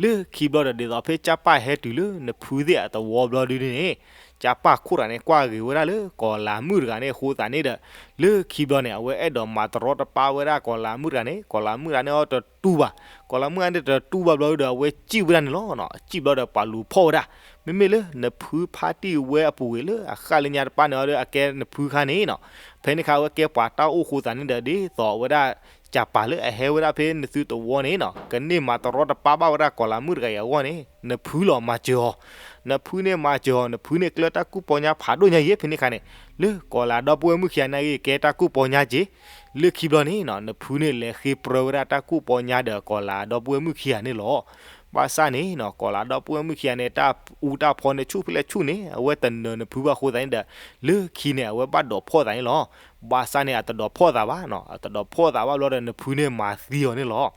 လၢခံဘျီဒီး ဒ်သိးဖဲကၠၤပၣ်ဟဲတုၤလၢနဖုသ့ၣ်အသဝီဘျီဒုန့ၣ်, ကၠၤပၣ်ခိၣ်တဂၤန့ၣ် ကွၢ်ဂ့ၤဝဲဒၣ်လၢကီၤလၤမုၣ်တဂၤန့ၣ်အဃိသတးန့ၣ်ဒီး, လၢခံဘျီန့ၣ် အဝဲအဲၣ်ဒိးမၤတရီတပါဝဲဒၣ်ကီၤလၤမုၣ်တဂၤန့ၣ် ကီၤလၤမုၣ်တဂၤန့ၣ်အီၤတတူၢ်ဘၣ်, ကီၤလၤမုၣ်တဂၤန့ၣ်တတူၢ်ဘၣ်ဘျီဒီး အဝဲစံၣ်ဝဲဒၣ်န့ၣ်လီၤ. စံၣ်ဘျီဒီးပှၤလူၤဖီၣ်ဝဲဒၣ်, မ့မ့ၢ်လၢနဖုဖါတံၢ်ဝဲအပူၤကွံာ်လၢအဃၣ်လၢညါတပၢ်န့ၣ်အီၤဒီး အကဲနဖုခါန့ၣ်နီၤ, ဖဲန့ၣ်ခါအဝဲကဲပှၤတၢ်အိၣ်ဃိသတးန့ၣ်ဒီး ဒ်သိးအဝဲဒၣ် ကၠၤပၣ်လၢအဟဲဝဲဒၣ်ဖဲနသုသဝီန့ၣ်နီၤ ကန့ၢ်မၤတရီတပါဘၣ်ဝဲဒၣ်ကီၤလၤမုၣ်တဂၤအံၤအဂီၢ်န့ၣ် နဖုလီၤမၤစၢၤအီၤ, နဖုန့ၣ်မၤစၢၤအီၤ နဖုန့ၣ်ကျၢၤတၢ်ကူၣ်ပီညါဖးဒိၣ်ညါယဲ ဖဲန့ၣ်ခါန့ၣ်, လၢကီၤလၤဒီပုၢ်ဝဲၢ်မုၣ်ခံဂၤန့ၣ်ဂ့ၤ ကဲတၢ်ကူၣ်ပီညါက့ၤ, လၢခံဘျီန့ၣ်နီၤ နဖုန့ၣ်လဲၤဃ့ပြၢဝဲဒၣ်တၢ်ကူၣ်ပီညါဒီးကီၤလၤဒီပုၢ်ဝဲၢ်မုၣ်ခံဂၤန့ၣ်လီၤ. ဘၣ်ဆၣ်န့ၣ်နီၤ ကီၤလၤဒီပုၢ်ဝဲၢ်မုၣ်ခံဂၤန့ၣ် တၢ်အူတၢ်ဖီန့ၣ်ဆူၣ်ဖဲလဲၣ်ဆူၣ်န့ၣ် အဝဲတနၢၤနဖုဘၣ်အဃိသတးန့ၣ်ဒီး လၢခံန့ၣ် အဝဲဘၣ်ဒိးဖီၣ်သးန့ၣ်လီၤ. ဘၣ်ဆၣ်န့ၣ် အတဒိးဖီၣ်သးဘၣ်နီၤ အတဒိးဖီၣ်သးဘၣ်ဘျီဒီး နဖုန့ၣ်မၤသံအီၤန့ၣ်လီၤ.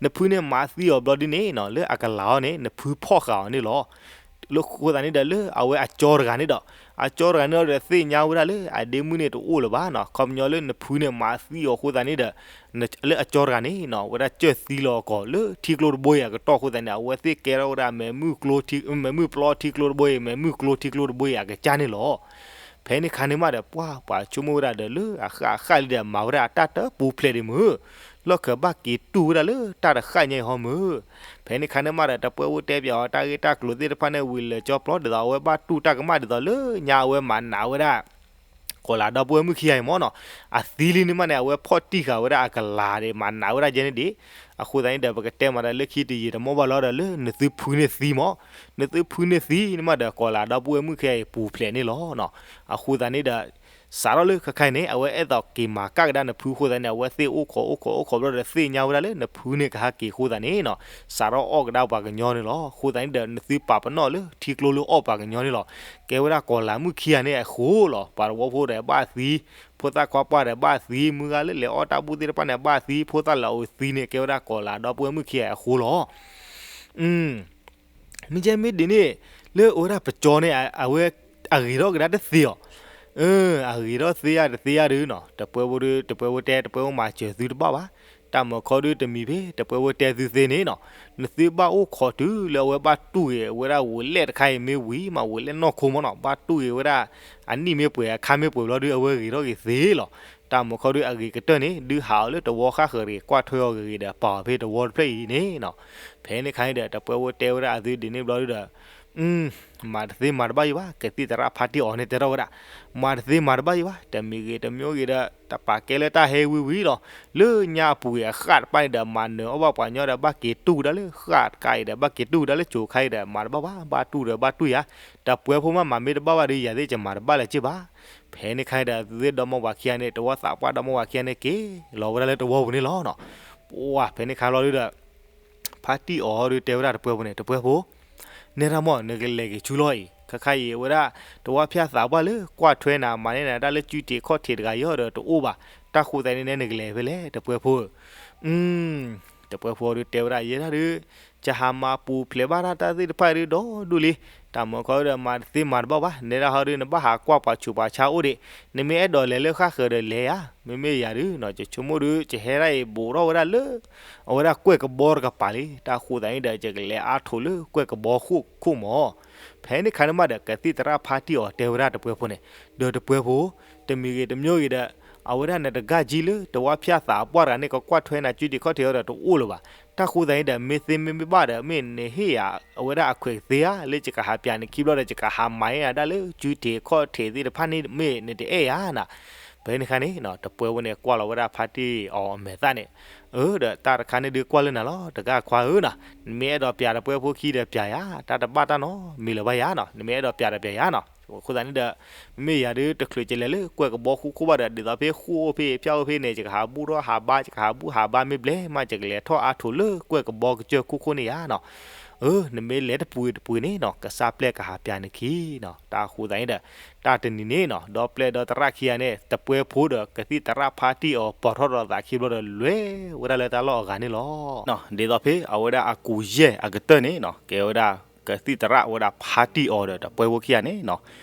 နဖုန့ၣ်မၤသံအီၤဘျီဒ်န့ၣ်နီၤ လၢအကလၤအီၤန့ၣ် နဖုဖီၣ်ဃာ်အီၤန့ၣ်လီၤ. လၢဃိသတးန့ၣ်ဒီး လၢအဝဲအကၠီတဂၤန့ၣ်ဒီး အကၠီတဂၤန့ၣ်ဒီးသ့ၣ်ညါဝဲဒၣ်လၢအဒ့မုၣ်န့ၣ်တအိၣ်လၢၤဘၣ်နီၤ ခီပညီလၢနဖုန့ၣ်မၤသံအီၤအဃိသတးန့ၣ်ဒီး လၢအကၠီတဂၤန့ၣ်နီၤ ဝဲဒၣ်ကၢၢ်သံလီၤအကီၢ်လၢထံကျိတဘိအံၤအကတီၢ်အဃိသတးန့ၣ် အဝဲသ့ၣ်ကဲထီၣ်ဝဲဒၣ် မဲာ်မုၢ်ပျီထံကျိတဘိအံၤ မဲာ်မုၢ်ကျိထံကျိတဘိအံၤအကစၢ်န့ၣ်လီၤ. ဖဲန့ၣ်ခါန့ၣ်မးဒီး ပှၤပှၤဆိကမိၣ်ဝဲဒၣ်ဒီး လၢအဃၣ်အဃၣ်လံဒီး မၤဝဲဒၣ်အတၢ်တပူၤဖျဲးဒံးမုၢ် လီၢ်ခၢၣ်ဘၣ်က့ၤတူၢ်ဝဲဒၣ်လၢတၢ်တဃၣ်ညါအံၤဟီမုၢ်. ဖဲန့ၣ်ခါန့ၣ်မးဒီး တပှဲၤဖိတဲပၠးအီၤတၢ်ဂ့ၢ်တၢ်ကျိၤသ့ၣ်တဖၣ်န့ၣ် ဝံၤလၢာ်ကၠီပျီ ဒ်သိးအဝဲဘၣ်တူၢ်တၢ်ကမၣ်ဒ်သိးလၢညါအဝဲမၤနးဝဲဒၣ် ကီၤလၤဒီပုၢ်ဝဲၢ်မုၣ်ခံဂၤအံၤမးနီၤ အသံလံန့ၣ်မးန့ၣ် အဝဲဖီၣ်တံၢ်ဃာ်ဝဲဒၣ်အကလၤဒီး မၤနးဝဲဒၣ်ယဲန့ၣ်ဒံး. အဃိသတးန့ၣ်ဒီး ပကတဲမးဒီး လၢခံတယံာ်တမီၢ်ဘၣ်လီၤဒီး လၢနသုဖုန့ၣ်သံမး, နသုဖုန့ၣ်သံန့ၣ်မးဒီး ကီၤလၤဒီပုၢ်ဝဲၢ်မုၣ်ခံဂၤအံၤပူၤဖျဲးန့ၣ်လီၤ. အဃိသတးန့ၣ်ဒီး စးထီၣ်လၢခဲခါအံၤန့ၣ် အဝဲအဲၣ်ဒိးက့ၤမၤကၣ်ကဒါနဖုအဃိသတးန့ၣ် အဝဲသ့ၣ်အိၣ်ခိးအိၣ်ခိးအိၣ်ခိးဘျီဒီး သ့ၣ်ညါဝဲဒၣ်လၢနဖုန့ၣ်ကဟဲက့ၤအဃိသတးန့ၣ်နီၤ စးထီၣ်အီၣ်ကဒါပှၤကညီန့ၣ်လီၤ. အဃိသတးန့ၣ်ဒီး နသုပာ်ပနီၣ်လၢထံကျိလၢအီၣ်ပှၤကညီန့ၣ်လီၤ. ကဲဝဲဒၣ်ကီၤလၤမုၣ်ခံဂၤန့ၣ်အဃိလီၤ. ပှၤတဝီဖိဒီးဘၣ်သံ, ဖိသၣ်ခွါပှၢ်ဒီးဘၣ်သံ, မုၢ်ဂၤလၢလဲၤအီၣ်တၢ်ဘူၣ်သ့ၣ်တဖၣ်န့ၣ်ဘၣ်သံ, ဖိသၣ်လၢအအိၣ်သံန့ၣ် ကဲဝဲဒၣ်ကီၤလၤဒီပုၢ်ဝဲၢ်မုၣ်ခံဂၤအဃိလီၤ. မ့ၢ်ကဲမ့ၢ်ဒ်န့ၣ် လၢအဝဲဒၣ်ပကၠီန့ၣ် အဝဲအဂ့ၤထီၣ်ကဒါတသ့အီၤ, အၢ အဂ့ၤထီၣ်သ့ဧါတသ့ဧါဒုနီၤ, တပှဲဖိဒု တပှဲဖိတဲ တပှဲဖိမၤစၢၤသုတဘၣ်ဘၣ်. တၢ်မၤခီဒုတမံၤဖဲ တပှဲဖိတဲသုသ့န့ၣ်နီၤ, နသုဘၣ်အိၣ်ခိးတုၤလၢအဝဲဘၣ်တူၢ်ဂ့ၤဝဲဒၣ်ဝူၤလဲၣ်တခါအံၤမ့ၢ်ဝံၤမး ဝူၤလဲၣ်နီၢ်ခိမးနီၤ, ဘၣ်တူၢ်ဂ့ၤဝဲဒၣ် အနံၣ်မ့ၢ်ပှဲၤအခါမ့ၢ်ပှဲၤဘျီဒု အဝဲဂ့ၤထီၣ်က့ၤသ့လီၤ. တၢ်မၤခီဒုအဂ့ၤကတၢၢ်န့ၣ် ဒုးဟးအီၤလၢတဝီဃၣ်ဃၢၤတဂ့ၤ ကွၢ်ထွဲအီၤဂ့ၤဂ့ၤဒီး ပာ်အီၤဖဲတဝီတဖျၢၣ်အံၤန့ၣ်နီၤ. ဖဲန့ၣ်ခါန့ၣ်ဒီး တပှဲဖိတဲဝဲဒၣ်အသုဒ်န့ၣ်ဘျီဒုဒီး မၤတသ့မၤတဘၣ်ယံၤဘၣ်, ကသံၣ်သရၣ်ဖါတံၢ်အီၤန့ၣ်တဲထီၣ်ဝဲဒၣ်, မၤတသ့မၤတဘၣ်ယံၤဘၣ်, တမံၤဂ့ၤတမံၤဂ့ၤဒီး တပာ်ကဲလၢတၢ်ဟဲဝံၤဝံၤလီၤ. လၢညါအပူၤဂ့ၤအဃၣ်တပၣ်န့ၣ်ဒီး မၤနၢၤအီၣ်ဘၣ်ပှၤညီဒီး ဘၣ်က့ၤတူၢ်ကဒါလၢဃၣ်တကးအံၤဒီး ဘၣ်က့ၤတူၢ်ကဒါလၢကိၤခါအံၤဒီး မၤတဘၣ်ဘၣ်, ဘၣ်တူၢ်ဒီးဘၣ်တူၢ်ယၤ, တပှဲဖိမးမၤမ့ၢ်တဘၣ်ဘၣ်ဒီး ယၤသ့ၣ်ကမၤတဘၣ်လၢၤက့ၤဘၣ်. ဖဲန့ၣ်ခါန့ၣ်ဒီး သုဒီမါဝၤခံဂၤန့ၣ် တဝီသးပှၢ်ဒီမါဝၤခံဂၤန့ၣ် က့ၤလီၤဝဲဒၣ်လၢတဝီပူၤန့ၣ်လီၤနီၤ. ပှၤဖဲန့ၣ်ခါလီၤဒုဒီး ဖါတံၢ်အီၤဒုတဲဝဲဒၣ်တပှဲဖိန့ၣ်, တပှဲဖိ, နဲဒၣ်မ့ၢ်နကလဲၤက့ၤဆူလီၢ်အံၤ, ခဲခါအံၤဝဲဒၣ် တဝီဖၠၣ်သးပှၢ်လၢကွၢ်ထွဲနၤ မၤန့ၢ်နၤတၢ်လၢစုထံးခီၣ်ထံးတဂၤအံၤဒီးတအိၣ်ဘၣ်, တၢ်ဃိသတးန့ၣ် နဲနကလဲၤဖဲလဲၣ် တပှဲဖိဧၢ. တပှဲဖိဒုတဲဝဲဒၣ် ယဲဒၣ်ဒု ယဟးမၤပူၤဖျဲးဘၣ်တၢ်သ့ၣ်တဖၣ်ဒုဒီဒူၣ်လံ, တၢ်မၤခီဒုဒီး မၤတသ့မၤတဘၣ်ဘၣ်, နဲဒၣ်ဟီဒု နဘၣ်ဟးကွၢ်ပှၤဆူးပှၤဆါအိၣ်ဒံး, နမ့ၢ်အဲၣ်ဒိးလဲၤလၢဃၣ်ဃၢၤဒီးလဲၤဧါ, မ့မ့ၢ်ယၤဒုနီၤ ယဆိကမိၣ်ဒု ယဟဲဒၣ်အံၤဘူးထီၣ်ဝဲဒၣ်လၢ အဝဲဒၣ်ကွဲၢ်ကဘီတကပၤလံ, တၢ်ဃိသတးန့ၣ်ဒီး ယကလဲၤအါထိးလၢကွဲၢ်ကဘီဃိၣ်ခိၣ်မး. ဖဲန့ၣ်ခါန့ၣ်မးဒီး ကသံၣ်သရၣ်ဖါတံၢ်အီၤတဲဝဲဒၣ်တပှဲဖိန့ၣ်, ဒီးတပှဲဖိ, တမံၤဂ့ၤတမံၤဂ့ၤဒီး အဝဲဒၣ်နတဂၤကံလၢ တဝီဖၠၣ်သးပှၢ်တဂၤန့ၣ် ကကွၢ်ထွဲနၤစုထံးခီၣ်ထံးအံၤဒီးတအိၣ်လၢၤဘၣ်, တၢ်ဃိသတးန့ၣ်ဒီး မ့ၢ်သ့မ့ၢ်ဘၣ်ဒီး မ့ၢ်နဟ့ၣ်ယၤ အဝဲဒၣ်အခွဲးသ့ဧါ, လၢယကဟးပၠးနခံဘျီဒီး ယကဟးမၤန့ၢ်နၤဒၣ်လၢစုထံးခီၣ်ထံးသ့ၣ်တဖၣ်န့ၣ် မ့ၢ်နတအဲၣ်ယၤနီၤ. ဖဲန့ၣ်ခါန့ၣ် တပှဲဖိန့ၣ် ကွၢ်လီၤဝဲဒၣ်ဖါတံၢ်အီၤအမဲာ်သၣ်န့ၣ်, အၢ ဒီးတၢ်တခါန့ၣ်ဒုးကွၢ်လၢနၤလီၤ တဂၤခွါဧၢနီၤ, နမ့ၢ်အဲၣ်ဒိးပၠးတပှဲဖိခံဒီးပၠးယၤ, တၢ်တဘၣ်တၢ်နီတမံၤလၢၤဘၣ်ယၤနီၤ, နမ့ၢ်အဲၣ်ဒိးပၠးဒီးပၠးယၤနီၤ. အဃိသတးန့ၣ်ဒီး မ့မ့ၢ်ယၤဒုး တချုးယလဲၤလၢကွဲၢ်ကဘီဃိၣ်ခိၣ်ဘၣ်ဒီး ဒ်သိးဖဲဃိၣ်အိၣ်ဖဲ ဖၠၣ်အိၣ်ဖဲန့ၣ် ယကဟးဘူၣ်ထီၣ်ဟးဘါ ယကဟးဘူၣ်ဟးဘါမ့ၢ်ဘျဲၣ်မး ယကလဲၤထီၣ်အါထိးလၢကွဲၢ်ကဘီကစၢၢ်ခိၣ်ခိၣ်န့ၣ်ယၤနီၤ. အၢ နမ့ၢ်လဲၤတပူၤတပူၤန့ၣ်နီၤ ကစၢ်ပျဲၢ်ကဟးပၠးနခံနီၤ. တၢ်ဃိသတးန့ၣ်ဒီး တၢ်တနံၤန့ၣ်နီၤ ဒီပျဲၢ်ဒီသရၣ်ခံဂၤန့ၣ် တပှဲဖိဒီးကသံၣ်သရၣ်ဖါတံၢ်အီၤ ပိာ်ထီၣ်ဒီးသးခံဘျီဒီး လဲၤဝဲဒၣ်လၢတၢ်လီၢ်အဂၤန့ၣ်လီၤ. ဒ်သိးဖဲအဝဲဒၣ်အကူၤယဲၢ်အကတၢၢ်န့ၣ်နီၤ ကဲဝဲဒၣ် ကသံၣ်သရၣ်ဝဲဒၣ်ဖါတံၢ်အီၤဒီးတပှဲဖိခံဂၤန့ၣ်နီၤ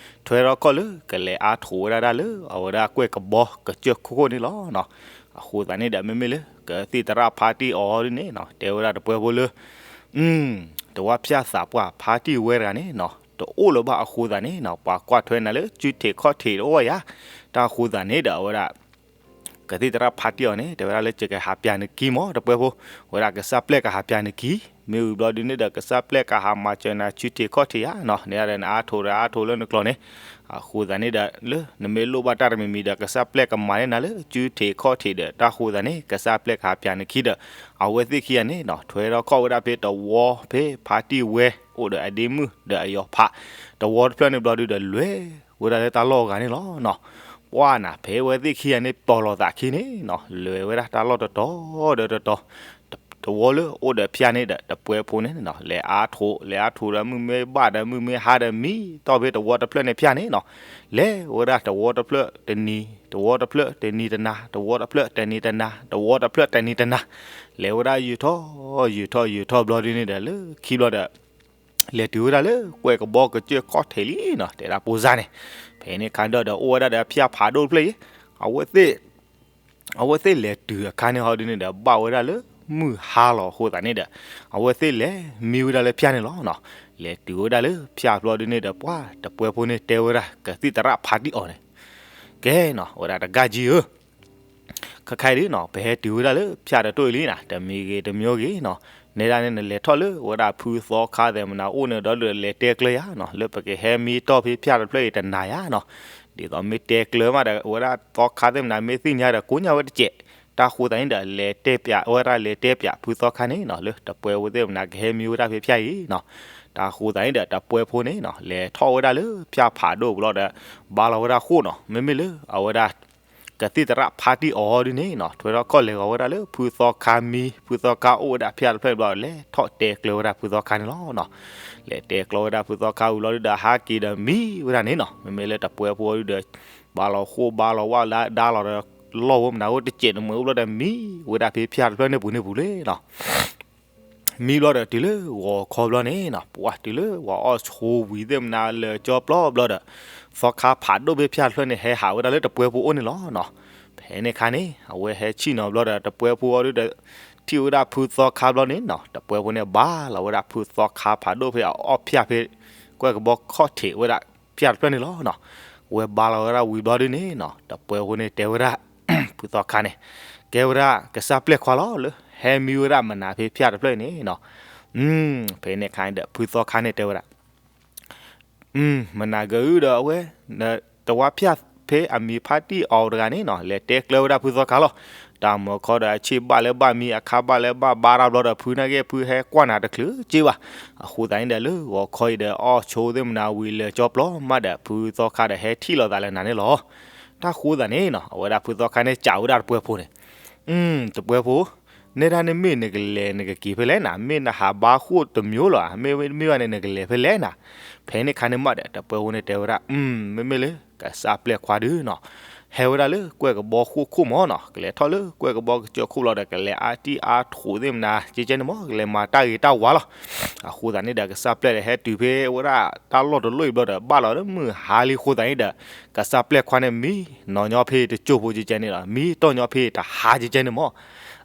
ထွဲထီၣ်ခီၣ်လၢကလဲၤအါထိးဝဲဒၣ်တၢ်လၢ အဝဲဒၣ်ကွဲၢ်ကဘီကစၢၢ်ခိၣ်ခိၣ်န့ၣ်လီၤ. အဃိသတးန့ၣ်ဒီး မ့မ့ၢ်လၢ ကသံၣ်သရၣ်ဖါတံၢ်အီၤဒ်န့ၣ်နီၤ တဲဝဲဒၣ်တပှဲဖိလၢ တဝီဖၠၣ်သးပှၢ်ဖါတံၢ်ဝဲတဂၤန့ၣ်နီၤ တအိၣ်လၢၤဘၣ်အဃိသတးန့ၣ်နီၤ ပှၤကွၢ်ထွဲနၤလၢစုထံးခီၣ်ထံးတအိၣ်ယၤ. တၢ်ဃိသတးန့ၣ်ဒီးအဝဲဒၣ် ကသံၣ်သရၣ်ဖါတံၢ်အီၤန့ၣ် တဲဝဲဒၣ်လၢ ယကဟးပၠးနခံမး တပှဲဖိ, ဝဲဒၣ်ကစၢ်ပျဲၢ်ကဟးပၠးနခံ, မ့ၢ်ဝံၤဘျီဒုန့ၣ်ဒီး ကစၢ်ပျဲၢ်ကဟးမၤစၢၤနၤစုထံးခီၣ်ထံးယၤနီၤ, န့ၣ်ဒီးနအါထိးဒီးအါထိးလၢနကျိာ်န့ၣ်, အဃိသတးန့ၣ်ဒီး လၢနမ့ၢ်လိၣ်ဘၣ်တၢ်တမံၤမံၤဒီး ကစၢ်ပျဲၢ်ကမၤန့ၢ်နၤလၢစုထံးခီၣ်ထံးဒီး တၢ်ဃိသတးန့ၣ် ကစၢ်ပျဲၢ်ကဟးပၠးနခံဒီး အဝဲသ့ၣ်ခံဂၤန့ၣ်နီၤ ထွဲထီၣ်ခီၣ်ဝဲဒၣ်ဖဲတဝီဖဲ ဖါတံၢ်ဝဲအိၣ်ဒီးအဒ့မုၣ်ဒီးအယီၤဖး တဝီတဖျၢၣ်န့ၣ်ဘျီဒုဒီး လဲၤဝဲဒၣ်လၢတၢ်လီၢ်အဂၤန့ၣ်လီၤနီၤ. ပှၢ်နၤ ဖဲအဝဲသ့ၣ်ခံဂၤန့ၣ် ပိာ်လီၤသးခံန့ၣ်နီၤ လဲၤဝဲဒၣ်တၢ်လီၢ်တတီၤဒီးတတီၤ, တဝီလၢအိၣ်ဒီးဖၠၣ်န့ၣ်ဒီး တပှဲဖိန့ၣ်နီၤ လဲၤအါထိး လဲၤအါထိးဒီး မုၢ်မ့ၢ်ဘၣ်ဒီး မုၢ်မ့ၢ်ဟါဒီး မံတီၢ်ဖဲတဝီတဖျၢၣ်န့ၣ်ဖၠၣ်န့ၣ်နီၤ, လဲၤဝဲဒၣ်တဝီတဖျၢၣ်တနံၤ, တဝီတဖျၢၣ်တနံၤတနၤ, တဝီတဖျၢၣ်တနံၤတနၤ, တဝီတဖျၢၣ်တနံၤတနၤ, လဲၤဝဲဒၣ်ယုာ်ထီၣ် ယုာ်ထီၣ် ယုာ်ထီၣ်ဘျီဒုန့ၣ်ဒီး လၢခံဘျီဒီး လဲၤတုၤဝဲဒၣ်လၢကွဲၢ်ကဘီကစၢၢ်ခီၣ်ထံးလံနီၤ တဲဒၣ်ပိစါန့ၣ်, ဖဲန့ၣ်ခါဒီး အိၣ်ဝဲဒၣ်ဒီးဖၠၣ်ဖးဒိၣ်တဖျၢၣ်အံၤ, အဝဲသ့ၣ် အဝဲသ့ၣ်လဲၤတုၤအခါန့ၣ်ဟီဒုန့ၣ်ဒီး ဘၣ်ဝဲဒၣ်လၢမုၢ်ဟါလီၤအဃိသတးန့ၣ်ဒီး အဝဲသ့ၣ်လဲၤမံဝဲဒၣ်လၢဖၠၣ်န့ၣ်လီၤနီၤ. လဲၤတုၤဝဲဒၣ်လၢဖၠၣ်ဘျီဒုန့ၣ်ဒီး ပှၢ်တပှဲဖိန့ၣ်တဲဝဲဒၣ် ကသံၣ်သရၣ်ဖါတံၢ်အီၤန့ၣ်, ကဲနီၤ ဝဲဒၣ်တဂၤကံဧၢ ခဲခါအံၤဒုနီၤ ပဟဲတုၤဝဲဒၣ်လၢဖၠၣ်တတိၢ်အံၤလံနီၤ တမံၤဂ့ၤတမံၤဂ့ၤနီၤ, နဲဒၣ်န့ၣ် နလဲၤထီၣ်လၢဝဲဒၣ်ဖုသီခါသ့ၣ်မနၤအိၣ်န့ၣ်ဒီး လဲၤတဲကျၢၤယၤနီၤ လၢပကဟဲမံတီၢ်ဖဲဖၠၣ်တဖျၢၣ်အံၤတနၤယၤနီၤ, ဒ်သိးမ့ၢ်တဲကျၢၤမးဒီး ဝဲဒၣ်သီခါသ့ၣ်မနၤမ့ၢ်သ့ၣ်ညါဒီး ကိးညါဝဲတစဲး, တၢ်ဃိသတးန့ၣ်ဒီး လဲၤတဲပၠးဝဲဒၣ် လဲၤတဲပၠးဖုသီခါန့ၣ်နီၤ လၢတပှဲဖိသ့ၣ်မနၤကဟဲမံဝဲဒၣ်ဖဲဖၠၣ်အံၤနီၤ, တၢ်ဃိသတးန့ၣ်ဒီး တပှဲဖိန့ၣ်နီၤ လဲၤထီၣ်ဝဲဒၣ်လၢဖၠၣ်ဖးဒိၣ်ပူၤလီၤဒီး ဘါလီၤဝဲဒၣ်ဃိၣ်နီၤ မ့မ့ၢ်လၢအဝဲဒၣ် ကသံၣ်သရၣ်ဖါတံၢ်အီၤဒုန့ၣ်နီၤ ထွဲထီၣ်ခီၣ်လဲၤဂီၤဝဲဒၣ်လၢဖုသီခါမံ ဖုသီခါအိၣ်ဝဲဒၣ်ဖၠၣ်တဖျၢၣ်ဘျီ လဲၤထီၣ်တဲကျၢၤဝဲဒၣ်ဖုသီခါန့ၣ်လီၤနီၤ, လဲၤတဲကျၢၤဝဲဒၣ်ဖုသီခါဝံၤလီၤဒုဒီး ဟးက့ၤဒီးမံဝဲဒၣ်န့ၣ်နီၤ မ့မ့ၢ်လၢတပှဲဖိဒုဒီး ဘါလီၤဃိၣ်ဘါလီၤဝၣ်လၢဒါလီၤဒီး လီၢ်ဝဲမနုၤအိၣ်တစဲးတမှဲးအိၣ်ဘျီဒီး မံဝဲဒၣ်ဖဲဖၠၣ်တဖျၢၣ်န့ၣ်ပူၤန့ၣ်ပူၤလံနီၤ. မံဘျီဒီးတုၤလၢဂီၤခီဘျီန့ၣ်နီၤ, ပှၤတုၤလၢပှၤအီၣ်ဆိဝံၤသ့ၣ်မနၤလၢာ်ကၠီပျီဘျီဒီး သီခါဖးဒိၣ်ဖဲဖၠၣ်တဖျၢၣ်န့ၣ် ဟဲဟးဝဲဒၣ်လၢတပှဲၤဖိအိၣ်န့ၣ်လီၤနီၤ. ဖဲန့ၣ်ခါန့ၣ် အဝဲဟဲဆ့ၣ်နီၤဘျီဒီး တပှဲၤဖိအီၤဒုဒီး ထံၣ်ဝဲဒၣ်ဖုသီခါဘျီန့ၣ်နီၤ, တပှဲၤဖိန့ၣ်ဘါလီၤဝဲဒၣ်ဖုသီခါဖးဒိၣ်ဖဲအအီၣ်ဖၠၣ်ဖဲ ကွဲၢ်ကဘီခီၣ်ထံးဝဲဒၣ်ဖၠၣ်တဖျၢၣ်န့ၣ်လီၤနီၤ. ဝဲဘါလီၤဝဲဒၣ်ဝံၤဘျီဒုန့ၣ်နီၤ, တပှဲၤဖိန့ၣ်တဲဝဲဒၣ် ဖုသီခါန့ၣ် ကဲဝဲဒၣ်ကစၢ်ပျဲၢ်ခွါလီၤ လၢဟဲမံဝဲဒၣ်မနၤဖဲဖၠၣ်တဖျၢၣ်အံၤန့ၣ်နီၤ. ဖဲန့ၣ်ခါန့ၣ်ဒီး ဖုသီခါန့ၣ်တဲဝဲဒၣ် မနၤက့ၤဒီးအဝဲ တဝါဖၠၣ်ဖဲအမံၤဖါတံၢ်အီၤတဂၤန့ၣ်နီၤ လဲၤတဲကျၢၤဝဲဒၣ်ဖုသီခါလီၤ. တၢ်မၤခီဒီးအဆ့ၣ်ဘၣ်လၢဘၣ်မံ အခါဘၣ်လၢဘၣ်ဘါတၢ်ဘျီဒီး ဖုနာ်က့ဖုဟဲကွၢ်နၤတချုးက့ဘၣ်. အဃိသတးန့ၣ်ဒီး လၢဂီၤခီအံၤဒီး အီၣ်ဆိသ့ၣ်မနၤဝံၤလၢာ်ကၠီပျီမးဒီး ဖုသီခါဒီးဟဲထံၣ်လိာ်သးလၢနၤန့ၣ်လီၤ. တၢ်ဃိသတးန့ၣ်နီၤ အဝဲဒၣ်ဖုသီခါန့ၣ် စံးဝဲဒၣ်တပှဲၤဖိန့ၣ် တပှဲၤဖိ နဲဒၣ်နမ့ၢ်နကလဲၤနကက့ၤဖဲလဲၣ်နၤ, မ့ၢ်နဟးဘါဃိၣ်တမံၤလီၤဧါ, မ့တမ့ၢ်ဘၣ်န့ၣ် နကလဲၤဖဲလဲၣ်နၤ. ဖဲန့ၣ်ခါန့ၣ်မးဒီး တပှဲၤဖိန့ၣ်တဲဝဲဒၣ် မ့မ့ၢ်လၢကစၢ်ပျဲၢ်ခွါဒုနီၤ ဟဲဝဲဒၣ်လၢကွဲၢ်ကဘီဃိၣ်ခိၣ်မးနီၤ, ကလဲၤထီၣ်လၢကွဲၢ်ကဘီကစၢၢ်ခိၣ်လီၤဒီး ကလဲၤအါတံၢ်အါထိးသ့ၣ်မနၤ ကဲကဲန့ၣ်မး ကလဲၤမၤတၢ်ဂ့ၤတၢ်ဝါလီၤ. အဃိသတးန့ၣ်ဒီး ကစၢ်ပျဲၢ်ဒီးဟဲတုၤဖဲဝဲဒၣ်တၢ်လီၢ်တလီၢ်အံၤဘျီဒီး ဘၣ်လီၤလၢမုၢ်ဟါလံအဃိသတးန့ၣ်ဒီး ကစၢ်ပျဲၢ်ခွါန့ၣ် မံနီၤညီဖဲတကၠိၢ်ဖိကဲကဲန့ၣ်လီၤ, မံတီၢ်ညီဖဲတဟါကဲကဲန့ၣ်မး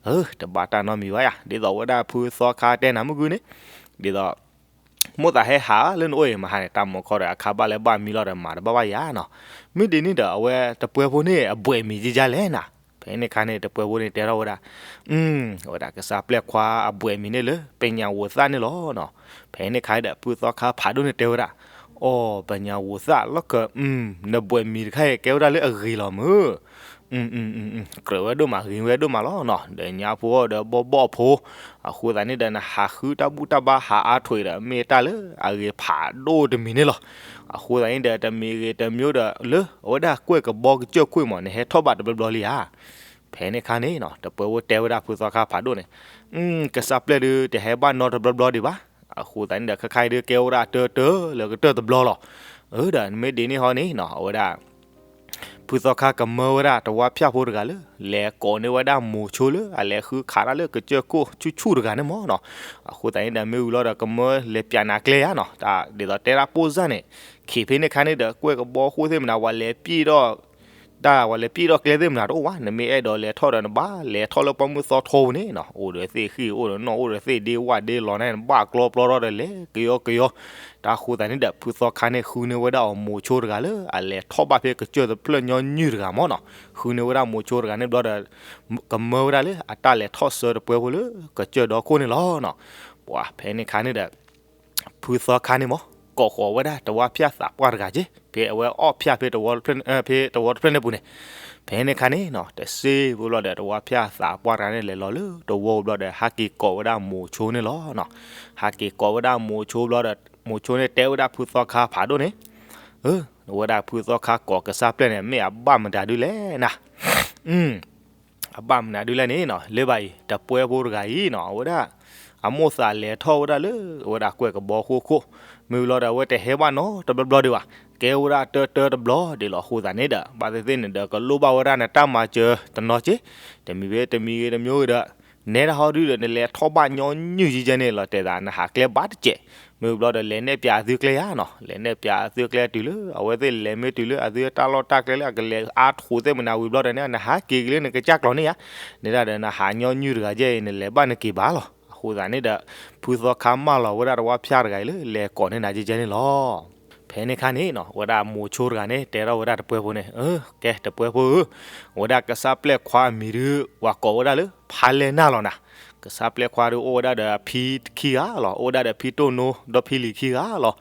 အၢ တဘၣ်တၢ်နီတမံၤဘၣ်ယၤ, ဒ်သိးဝဲဒၣ်ဖုသီခါတဲနၤမုၢ်ဂုၢ်န့ၣ်, ဒ်သိး မိၣ်သးဟဲဟးလၢနအိၣ်အံၤမဟါန့ၣ် တၢ်မၤခီဒီးအခါဘၣ်လၢဘၣ်မံလီၤဒီးမၤတဘၣ်ဘၣ်ယၤနီၤ. မ့ၢ်ဒ်န့ၣ်ဒီး အဝဲတပှဲၤဖိန့ၣ် အဘှဲးမံၤကဲကဲလဲၣ်နၤ. ဖဲန့ၣ်ခါန့ၣ် တပှဲၤဖိန့ၣ်တဲထီၣ်ဝဲဒၣ် အဝဲဒၣ်ကစၢ်ပျဲၢ်ခွါအဘှဲးမံၤန့ၣ်လၢ ပညၣ်ဝိသၣ်န့ၣ်လီၤနီၤ. ဖဲန့ၣ်ခါဒီး ဖုသီခါဖးဒိၣ်န့ၣ်တဲဝဲဒၣ် အိ ပညၣ်ဝိသၣ်လီၢ်ခၢၣ်, နဘှဲးမံၤတခါအံၤ ကဲဝဲဒၣ်လၢအဂ့ၤလီၤမုၢ် ကြၢးဝဲဒိၣ်မး ဂ့ၤဝဲဒိၣ်မးလီၤနီၤ, ဒီးညါဖိဒီးဘီၣ်ဘီၣ်ဖိ, အဃိသတးန့ၣ်ဒီး နဟးဃုတၢ်ဘူၣ်တၢ်ဘါဟးအါထိးဒီး မ့ၢ်တၢ်လၢအဂ့ၤဖးဒိၣ်တမံၤန့ၣ်လီၤ. အဃိသတးန့ၣ်ဒီး တမံၤဂ့ၤတမံၤဒီး လၢအဝဲဒၣ်ကွဲၢ်ကဘီကစၢၢ်ခိၣ်မး နဟဲထီၣ်ဘၣ်တဘျီဘျီလံဧါ. ဖဲန့ၣ်ခါန့ၣ်နီၤ တပှဲၤဖိတဲဝဲဒၣ်ဖုသီခါဖးဒိၣ်န့ၣ်, ကစၢ်ပျဲၢ်ဒု တဟဲဘၣ်နီတဘျီဘျီဒံးဘၣ်. အဃိသတးန့ၣ်ဒီး ခဲခါအံၤဒု ကဲဝဲဒၣ်တၢတၢလၢကတၢၢ်တဘျီလီၤ. အၢ ဒီးမ့ၢ်ဒ်န့ၣ်ဟီန့ၣ်နီၤ အဝဲဒၣ် ဖုသီခါကမၢဝဲဒၣ်တဝါဖၠၣ်ဖိတဂၤလၢ လဲၤကိးန့ၢ်ဝဲဒၣ်မိၤဆိလၢ အလဲၤဃုခးတၢ်လၢကစၢၢ်ခိၣ်ဆူၣ်ဆူၣ်တဂၤန့ၣ်မးနီၤ. အဃိသတးန့ၣ်ဒီး မ့ၢ်ဝံၤလီၤဒီး ကမၢလဲၤပၠးနၤကျဲဧါနီၤ, တၢ်ဒ်သိးတဲဒၣ်ပိၢ်စၢ်န့ၣ်, ခံဖဲန့ၣ်ခါန့ၣ်ဒီး ကွဲၢ်ကဘီဃိၣ်သ့ၣ်မနၤ ပှၤလဲၤပျံၢ်ဒီး တၢ်ပှၤလဲၤပျံၢ်ထီၣ်ကျဲသ့ၣ်မနၤတအိၣ်ဘၣ်, နမ့ၢ်အဲၣ်ဒိးလဲၤထီၣ်ဒီး နဘၣ်လဲၤထီၣ်လၢပှၢ်မုၢ်သီထီပူၤန့ၣ်နီၤ, အိၣ်ဒီးသ့ၣ်ဃံၣ် အိၣ်ဒီးနီၣ် အိၣ်ဒီးသ့ၣ်ဒ့ဝၣ်ဒ့လီၤန့ၣ် နဘၣ်ကျီပျီထီၣ်ဒီးလဲၤကယီကယီ. တၢ်ဃိသတးန့ၣ်ဒီး ဖုသီခါန့ၣ် ဃုန့ၢ်ဝဲဒၣ်အီၤမိၤဆိတဂၤလၢ အလဲၤထီၣ်ဘၣ်ဖဲကစၢၢ်တဖျၢၣ်ညီနုၢ်တဂၤမးနီၤ, ဃုန့ၢ်ဝဲဒၣ်မိၤဆိတဂၤန့ၣ်ဘျီဒီး ကမၢဝဲဒၣ်လၢအတၢ်လဲၤထီၣ်ဆၢတပှဲၤဖိလၢကစၢၢ်ဒီခိၣ်န့ၣ်လီၤနီၤ. ပှၤဖဲန့ၣ်ခါန့ၣ်ဒီး ဖုသီခါန့ၣ်မး ကိးဃီၤဝဲဒၣ်တဝါဖၠၣ်သးပှၢ်တဂၤက့ ဖဲအဝဲအီၣ်ဖၠၣ်ဖဲတဝီတဖျၢၣ် ဖဲတဝီတဖျၢၣ်န့ၣ်ပူၤန့ၣ်, ဖဲန့ၣ်ခါန့ၣ်နီၤ တစ့ဖိဘျီဒီး တဝါဖၠၣ်သးပှၢ်တဂၤန့ၣ် လဲၤလီၤလၢတဝီဘျီဒီး ဟးက့ၤကိးဝဲဒၣ်မိၤဆိန့ၣ်လီၤနီၤ. ဟးက့ၤကိးဝဲဒၣ်မိၤဆိဘျီဒီး မိၤဆိန့ၣ်တဲဝဲဒၣ်ဖုသီခါဖးဒိၣ်န့ၣ်, အဝဲဒၣ်ဖုသီခါကိးကစၢ်ပျဲၢ်န့ၣ် မ့ၢ်အဘၣ်မတၤဒုလဲၣ်နၤ အဘၣ်မနုၤဒုလဲၣ်န့ၣ်နီၤ, လၢဘၣ်အံၤ တပှဲၤဖိတဂၤအံၤနီၤ အဝဲဒၣ် အမိၣ်သးလဲၤထီၣ်ဝဲဒၣ်လၢ အဝဲဒၣ်ကွဲၢ်ကဘီဃိၣ်ခိၣ်, မ့ၢ်ဝံၤလီၤဒီး အဝဲတဟဲဘၣ်နီတဘျီဘျီဒံးဘၣ်, ကဲဝဲဒၣ်တၢတၢတဘျီဒံးလီၤ. အဃိသတးန့ၣ်ဒီး ဘၣ်သ့ၣ်သ့ၣ်န့ၣ်ဒီး ကလိၣ်ဘၣ်ဝဲဒၣ်နတၢ်မၤစၢၤတနီၤက့, တမံၤဖဲတမံၤဂ့ၤတမံၤဂ့ၤဒီး နဲဒၣ်ဟီဒုဒီး နလဲၤထီၣ်ဘၣ်ညီနုၢ်ယံကဲန့ၣ်လီၤ, တဲသးနဟးကျဲဘၣ်တစဲး, မ့ၢ်ဝံၤဘျီဒီး လဲၤနဲၣ်ပၠးအသုကျဲဧါနီၤ, လဲၤနဲၣ်ပၠးအသုကျဲတုၤလၢ အဝဲသ့ၣ်လဲၤမ့ၢ်တုၤလၢအသုတၢ်လီၢ်တၢ်ကျဲလၢအကလဲၤအါထိးသ့ၣ်မနၤဝံၤဘျီဒီးန့ၣ် နဟးက့ၤက့ၤလၢနကစၢ်ကျီၤန့ၣ်ဧါ, နဲဒၣ်ဒီးနဟးညီနုၢ်တဂၤကဲအံၤ နလဲၤဘၣ်နက့ၤဘၣ်လီၤ. အဃိသတးန့ၣ်ဒီး ဖုသီခါမၢလီၤဝဲဒၣ်တဝါဖၠၣ်တဂၤအံၤလၢ လဲၤကိးန့ၢ်နၤကဲကဲန့ၣ်လီၤ. ဖဲန့ၣ်ခါန့ၣ်နီၤ အဝဲဒၣ်မိၤဆိတဂၤန့ၣ် တဲထီၣ်ဝဲဒၣ်တပှဲၤဖိန့ၣ်, ကဲတပှဲၤဖိဧၢ, အဝဲဒၣ်ကစၢ်ပျဲၢ်ခွါအမံၤဒု ပှၤကိးဝဲဒၣ်လၢ ဖါလဲၢ်နၢ်လီၤနၤ. ကစၢ်ပျဲၢ်ခွါဒုအိၣ်ဝဲဒၣ်ဒီးအဖံခံဂၤလီၤ, အိၣ်ဝဲဒၣ်ဒီးဖံတိၢ်နိ ဒီးဖံလံၤခံဂၤလီၤ.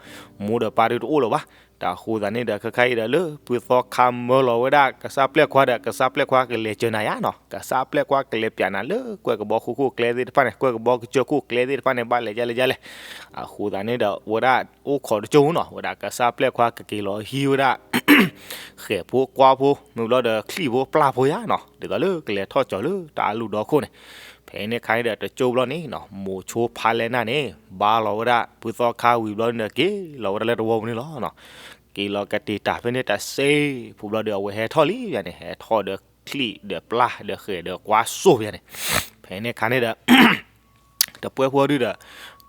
မိၢ်ဒီးပၢ်ဒုတအိၣ်လၢၤဘၣ်. တၢ်ဃိသတးန့ၣ်ဒီး ခဲခါအံၤဒီးလၢ ဖုသီခါမၢလီၤဝဲဒၣ်ကစၢ်ပျဲၢ်ခွါဒီး ကစၢ်ပျဲၢ်ခွါကလဲၤစၢၤနၤယါနီၤ, ကစၢ်ပျဲၢ်ခွါကလဲၤပၠးနၤလၢ ကွဲၢ်ကဘီဃိၣ်ခိၣ်ကျဲသ့ၣ်တဖၣ်န့ၣ်, ကွဲၢ်ကဘီကစၢၢ်ခိၣ်ကျဲသ့ၣ်တဖၣ်န့ၣ် ဘၣ်လဲၤဒ်လဲၣ်ဒ်လဲၣ်. အဃိသတးန့ၣ်ဒီး ဝဲဒၣ်အိၣ်ခိးတကၠိၢ်နီၤ, ဝဲဒၣ်ကစၢ်ပျဲၢ်ခွါကက့ၤလီၤဟံးဝဲဒၣ် ဃဲၤဖိကွါဖိ မ့ၢ်ဘျီဒီးချံၣ်ဖိပျၢ်ဖိယါနီၤ, ဒ်သိးလၢကလဲၤထီၣ်ကၠီၤလၢတၢ်အလူၢ်ဒီခိၣ်န့ၣ်. ဖဲန့ၣ်ခါန့ၣ်ဒီး တကၠိၢ်ဘျီန့ၣ်နီၤ မိၤဆိဖါလဲၢ်နၢ်န့ၣ် ဘါလီၤဝဲဒၣ်ဖုသီခါဝံၤဘျီန့ၣ်ဒီး က့ၤလီၤဝဲဒၣ်လၢတဝီပူၤန့ၣ်လီၤ. က့ၤလီၤကတ့ၤတၢ်ဖဲန့ၣ်တစ့ဖိဘျီဒီး အဝဲဟဲထီၣ်လံယါန့ၣ်, ဟဲထီၣ်ဒီးချံၣ်ဒီးပျၢ်ဒီးဃဲၤဒီးကွါစိၣ်ယါန့ၣ်. ဖဲန့ၣ်ခါန့ၣ်ဒီး တပှဲဖိဒုဒီး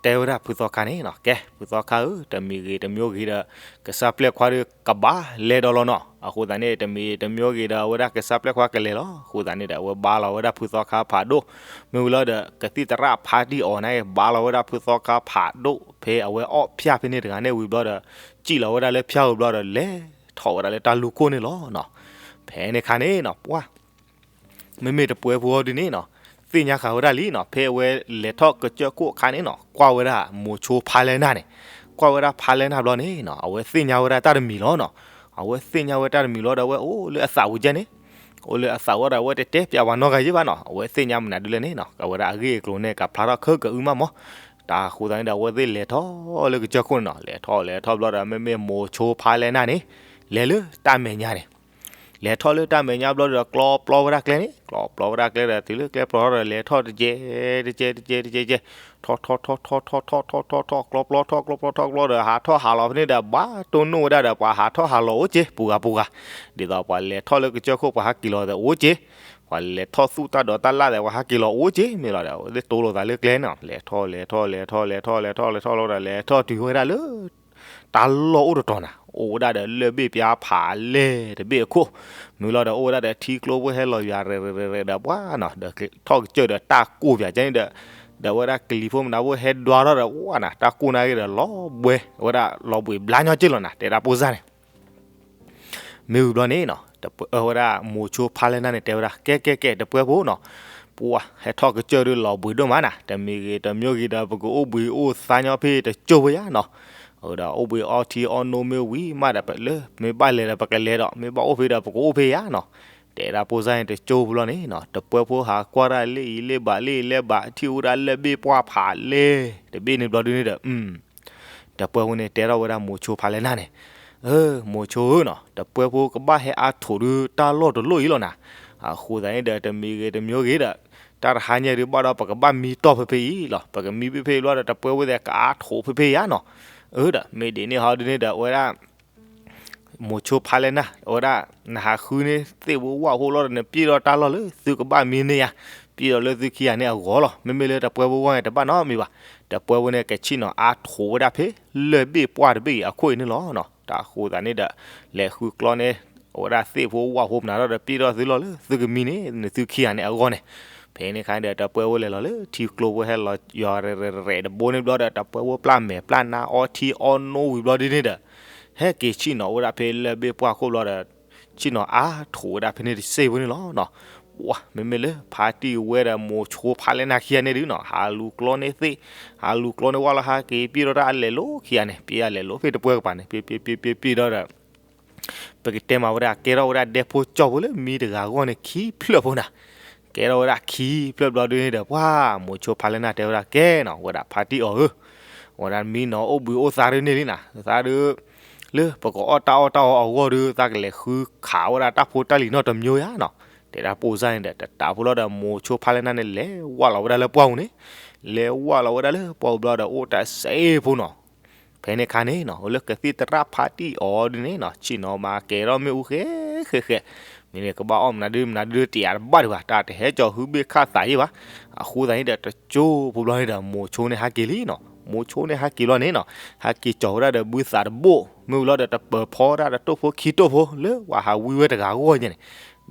တဲဝဲဒၣ်ဖုသီခါန့ၣ်နီၤ, ကဲ ဖုသီခါဧၢ, တမံၤဂ့ၤတမံၤဂ့ၤဒီး ကစၢ်ပျဲၢ်ခွါဒီးကဘၣ်လဲၤဒီးလီၤနီၤ. အဃိသတးန့ၣ် တမံၤတမံၤဂ့ၤဒီးအဝဲဒၣ်ကစၢ်ပျဲၢ်ခွါကလဲၤလီၤ. အဃိသတးန့ၣ်ဒီး အဝဲဘါလီၤဝဲဒၣ်ဖုသီခါဖးဒိၣ်, မ့ၢ်ဝံၤလီၤဒီး ကသံၣ်သရၣ်ဖါတံၢ်အီၤန့ၣ် ဘါလီၤဝဲဒၣ်ဖုသီခါဖးဒိၣ် ဖဲအဝဲအီၣ်ဖၠၣ်ဖဲန့ၣ်တဂၤန့ၣ်ဝံၤဘျီဒီး စံၣ်လီၤဝဲဒၣ်လၢဖၠၣ်ဝံၤဘျီဒီး လဲၤထီၣ်ဝဲဒၣ်လၢတၢ်လူၤခိၣ်န့ၣ်လီၤနီၤ. ဖဲန့ၣ်ခါန့ၣ်နီၤ ပှၢ် မ့မ့ၢ်တပှဲဖိဒုန့ၣ်နီၤ, သ့ၣ်ညါဃာ်ဝဲဒၣ်လံနီၤ, ဖဲအဝဲလဲၤထီၣ်ကစၢၢ်ခိၣ်အခါန့ၣ်နီၤ, ကွၢ်ဝဲဒၣ်မိၤဆိဖါလဲၢ်နၢ်န့ၣ်, ကွၢ်ဝဲဒၣ်ဖါလဲၢ်နၢ်ဘျီန့ၣ်နီၤ, အဝဲသ့ၣ်ညါဝဲဒၣ်တၢ်တမံၤလီၤနီၤ. အဝဲသ့ၣ်ညါဝဲတၢ်တမံၤလီၤဒီး အဝဲအိၣ်လၢအသးဝံၤကဲန့ၣ်, အိၣ်လၢအသးဝံၤဒီး အဝဲတတဲပျးဝဲနီတဂၤယ့ၢ်ဘၣ်နီၤ, အဝဲသ့ၣ်ညါမနုၤဒ်လဲၣ်န့ၣ်နီၤ, အဝဲဒၣ်အဂ့ၢ်အကျိၤန့ၣ် ကဖျါထီၣ်ခဲကအုမၢ်မး. တၢ်ဃိသတးန့ၣ်ဒီး အဝဲသ့ၣ်လဲၤထီၣ်လၢကစၢၢ်ခိၣ်န့ၣ်နီၤ, လဲၤထီၣ်လဲၤထီၣ်ဘျီဒီး မ့မ့ၢ်မိၤဆိဖါလဲၢ်နၢ်န့ၣ် လဲၤလၢတၢ်မဲာ်ညါန့ၣ် လဲၤထီၣ်လၢတၢ်မဲာ်ညါဘျီဒီး ကျီပျီဝဲဒၣ်ကျဲန့ၣ်, ကျီပျီဝဲဒၣ်ကျဲဒီး တုၤလၢကျဲပျီထီၣ်ဒီး လဲၤထီၣ်တကဲ, တကဲတကဲတကဲတကဲ, ထီၣ်ထီၣ်ထီၣ်ထီၣ်ထီၣ်ထီၣ်ထီၣ်ထီၣ်ထီၣ် ကျီပျီထီၣ်ကျီပျီထီၣ်ကျီဒီး ဟးထီၣ်ဟးလီၤဖဲန့ၣ်ဒီး ဘၣ်တိၢ်နီၣ်ဝဲဒၣ်ဒီး ပှၤဟးထီၣ်ဟးလီၤအိၣ်က့ၤ ပူၤဂၤပူၤဂၤ, ဒ်သိးပှၤလဲၤထီၣ်လၢကစၢၢ်ခိၣ် ပှၤဟးက့ၤလီၤသးအိၣ်က့ၤ, ပှၤလဲၤထီၣ်သူၣ်တၢ်ဒိးတၢ်လၣ်သး ပှၤဟးက့ၤလီၤအိၣ်က့ၤ မ့ၢ်လီၤဒီး အဝဲသ့ၣ်တိၢ်လိာ်သးလၢကျဲန့ၣ်, လဲၤထီၣ်လဲၤထီၣ်လဲၤထီၣ်လဲၤထီၣ်လဲၤထီၣ်လဲၤထီၣ်လဲၤထီၣ်လီၤဒီး လဲၤထီၣ်တုၤဝဲဒၣ်လၢ တၢ်လီၢ်အိၣ်တတီၤနၤ, အိၣ်ဝဲဒၣ်ဒီးလၢၢ်ဘ့ၣ်ပၠါဖးလဲၢ်တဘ့ၣ်အခိၣ်, မ့ၢ်လီၤဒီး အိၣ်ဝဲဒၣ်ဒီးထံကျိဖိဟဲလီၤယွၤရဲၣ်ရဲၣ်ရဲၣ်ရဲၣ်ဒီးပှၢ်နီၤ, ဒီးထီၣ်ကစၢၢ်ဒီးတၢ်ကိၢ်ပၠးကဲန့ၣ်ဒီး, ဒီးဝဲဒၣ်ကလံၤဖိမနုၤဖိဟဲဒွးထီၣ်ဒီး ဝဲနၤ တၢ်ကိၢ်နာ်က့ၤဒီး လီၤဘှဲဝဲဒၣ်လီၤဘှံးဘျါညီက့ၤလီၤနၤ, တဲဒၣ်ပိၢ်စၢ်န့ၣ် မ့ၢ်ဝံၤဘျီန့ၣ်နီၤ, တပှဲဝဲဒၣ်မိၤဆိဖါလဲၢ်နၢ်န့ၣ် တဲဝဲဒၣ် ကဲကဲကဲ တပှဲဖိနီၤ, ပှၢ်ဟဲထီၣ်ကစၢၢ်ဒီးလီၤဘှံးဒိၣ်မးနၤ, တမံၤဂ့ၤတမံၤဂ့ၤဒီး ပကအိၣ်ဘှံးအိၣ်သါညီဖဲတကၠိၢ်ဖိယါနီၤ, အဝဲဒၣ်အိၣ်ဘှံးအီထံအီနိမ့ၢ်ဝံၤမးဒီး ပလၢမ့ၢ်ဘၣ်လဲၤဒီးပကလဲၤဒီး မ့ၢ်ဘၣ်အိၣ်ဖဲဒီးပကအိၣ်ဖဲယါနီၤ, တဲဒၣ်ပိၢ်စၢ်န့ၣ် တကၠိၢ်ဖိလီၤန့ၣ်နီၤ, တပှဲဖိဟးကွၢ်ဒၣ်လ့ၣ်အံၤလ့ၣ်ဘးလ့ၣ်အံၤလ့ၣ်ဘး ထံၣ်ဝဲဒၣ်လၢၢ်ဘ့ၣ်ပှၢ်ဖးလဲၢ်တဘ့ၣ်န့ၣ်ဘျီဒုန့ၣ်ဒီး တပှဲဖိန့ၣ်တဲထီၣ်ဝဲဒၣ်မိၤဆိဖါလဲၢ်နၢ်န့ၣ်, အၢ မိၤဆိဧၢနီၤ, တပှဲဖိကဘၣ်ဟဲအါထိးဒုတၢ်လီၢ်တလီၢ်အံၤလီၤနၤ, အဃိသတးန့ၣ်ဒီး တမံၤဂ့ၤတမံၤဂ့ၤဒီး တၢ်တဟါညါဒုဘၣ်ဒီး ပကဘၣ်မံတီၢ်ဖဲဖဲအံၤလီၤ, ပကမံဖဲဖဲအံၤဘျီဒီး တပှဲဖိသ့ၣ်ကအါထိးဖဲဖဲယါနီၤ, အၢဒီး မ့ၢ်ဒ်န့ၣ်ဟီဒုန့ၣ်ဒီး အဝဲဒၣ် မိၤဆိဖါလဲၢ်နၢ် အဝဲဒၣ် နဟးဃုန့ၢ်သ့ၣ်ဖိဝၣ်ဖိလီၤဒီး နပျဲၢ်ဒီးတၢ်လီၢ်လၢသုကဘၣ်မံန့ၢ်ယါ, ပျဲၢ်ဒီးလၢသုခံဂၤန့ၣ်အဂီၢ်လီၤ, မ့မ့ၢ်လၢတပှဲဖိဂီၢ်န့ၣ် တဘၣ်နီတမံၤဘၣ်, တပှဲဖိန့ၣ် ကဆ့ၣ်နီၤအါထိးဝဲဒၣ်ဖဲ လၢၢ်ဘ့ၣ်ပှၢ်တဘ့ၣ်အံၤအခိၣ်အံၤန့ၣ်လီၤနီၤ, တၢ်ဃိသတးန့ၣ်ဒီး လဲၤဃုကျီန့ၢ် အဝဲဒၣ်သ့ၣ်ဖိဝၣ်ဖိမနုၤဒီး ပျဲၢ်ဒီးသုလီၢ်လၢသုကမံန့ၣ် နသုခံဂၤန့ၣ်အဂီၢ်န့ၣ်, ဖဲန့ၣ်အခါဒီး တပှဲဖိလဲၤလီၤလၢထံကျိဖိဟဲလီၤယွၤရဲၣ်ရဲၣ်ရဲၣ်တဘိန့ၣ်ဘျီဒီး တပှဲဖိပျၢ်မဲာ်ပျၢ်နါအီထံအီနိဝံၤဘျီဒုန့ၣ်ဒီး ဟဲက့ၤဆ့ၣ်နီၤဝဲဒၣ်ဖဲလၢၢ်ဘ့ၣ်ပှၢ်ခိၣ်ဘျီဒီး ဆ့ၣ်နီၤအါထိးဝဲဒၣ်ဖဲန့ၣ်တစ့ၢ်ဖိန့ၣ်လီၤနီၤ, ပှၢ် မ့မ့ၢ်လၢဖါတံၢ်ဝဲဒီးမိၤဆိဖါလဲၢ်နၢ်ခံဂၤန့ၣ်ဒုနီၤ ဟးလူၤကျီန့ၢ်သ့ၣ် ဟးလူၤကျီန့ၢ်ဝၣ်လီၤ ဟးက့ၤပျဲၢ်ဒီးတၢ်အလဲၤလိခံဂၤန့ၣ် ပျဲၢ်အလဲၤလိဖဲတပှဲကပၤန့ၣ် ပျဲၢ်ပျဲၢ်ပျဲၢ်ပျဲၢ်ပျဲၢ်ဒီး ပကတဲမးဝဲဒၣ်ကဲထီၣ်ဝဲဒၣ်ဒဲဖိကၠီဖိလၢမံတဂၤအဂီၢ်န့ၣ် ခံဖျၢၣ်ဖိနၤ, ကဲထီၣ်ဝဲဒၣ်ခံဖျၢၣ်ဘျီဒုန့ၣ်ဒီး ပှၢ် မိၤဆိဖါလဲၢ်နၢ်တဲဝဲဒၣ်ကဲနီၤ ဝဲဒၣ်ဖါတံၢ်အီၤဧၢ, ဝဲဒၣ်မံနီၤအိၣ်ဘှံးအိၣ်သါဒုန့ၣ်လံနၤ သးဒု လၢပကအီၣ်တၢ်အီၣ်တၢ်အီအဂီၢ်ဒု သးကလဲၤဃုခးဝဲဒၣ်တၢ်ဖိတၢ်လံၤနီတမံၤယါနီၤ, တဲဒၣ်ပိၢ်စၢ်န့ၣ်ဒီး တတးဖိလီၤဒီး မိၤဆိဖါလဲၢ်နၢ်န့ၣ် လဲၤဝၢ်လီၤဝဲဒၣ်လၢပှၢ်ပူၤန့ၣ်, လဲၤဝၢ်လီၤဝဲဒၣ်လၢပှၢ်ပူၤဘျီဒီး အိၣ်တစ့ၢ်ဖိနီၤ ဖဲန့ၣ်အခါန့ၣ်နီၤ လၢကသံၣ်သရၣ်ဖါတံၢ်အီၤဒုန့ၣ်နီၤ ဆ့ၣ်နီၤမၤကဲၤထီၣ်မ့ၣ်အူဃဲဃဲဃဲ, မ့မ့ၢ်ကဘၣ်အီၣ်မနုၤဒုမနုၤဒုတယာ်တဘၣ်ဒံးဘၣ် တၢ်တဟဲကၠီၤဟုဘ့ၣ်ခၣ်သးယံၣ်ဘၣ်, အဃိသတးန့ၣ်ဒီး တကၠိဖိဘျီန့ၣ်ဒီး မိၤဆိန့ၣ်ဟဲက့ၤလံနီၤ မိၤဆိန့ၣ်ဟဲက့ၤဘျီန့ၣ်နီၤ ဟဲက့ၤကၠီၤဝဲဒၣ်ဒီးဘုသးတဘိၣ် မ့ၢ်ဝံၤလီၤဒီးတပၢၤဖီဝဲဒၣ်ဒီးတိၢ်ဖိခံတိၢ်ဖိ လၢပှၤဟးဝံဝဲတဂၤအဂီၢ်ညါန့ၣ်,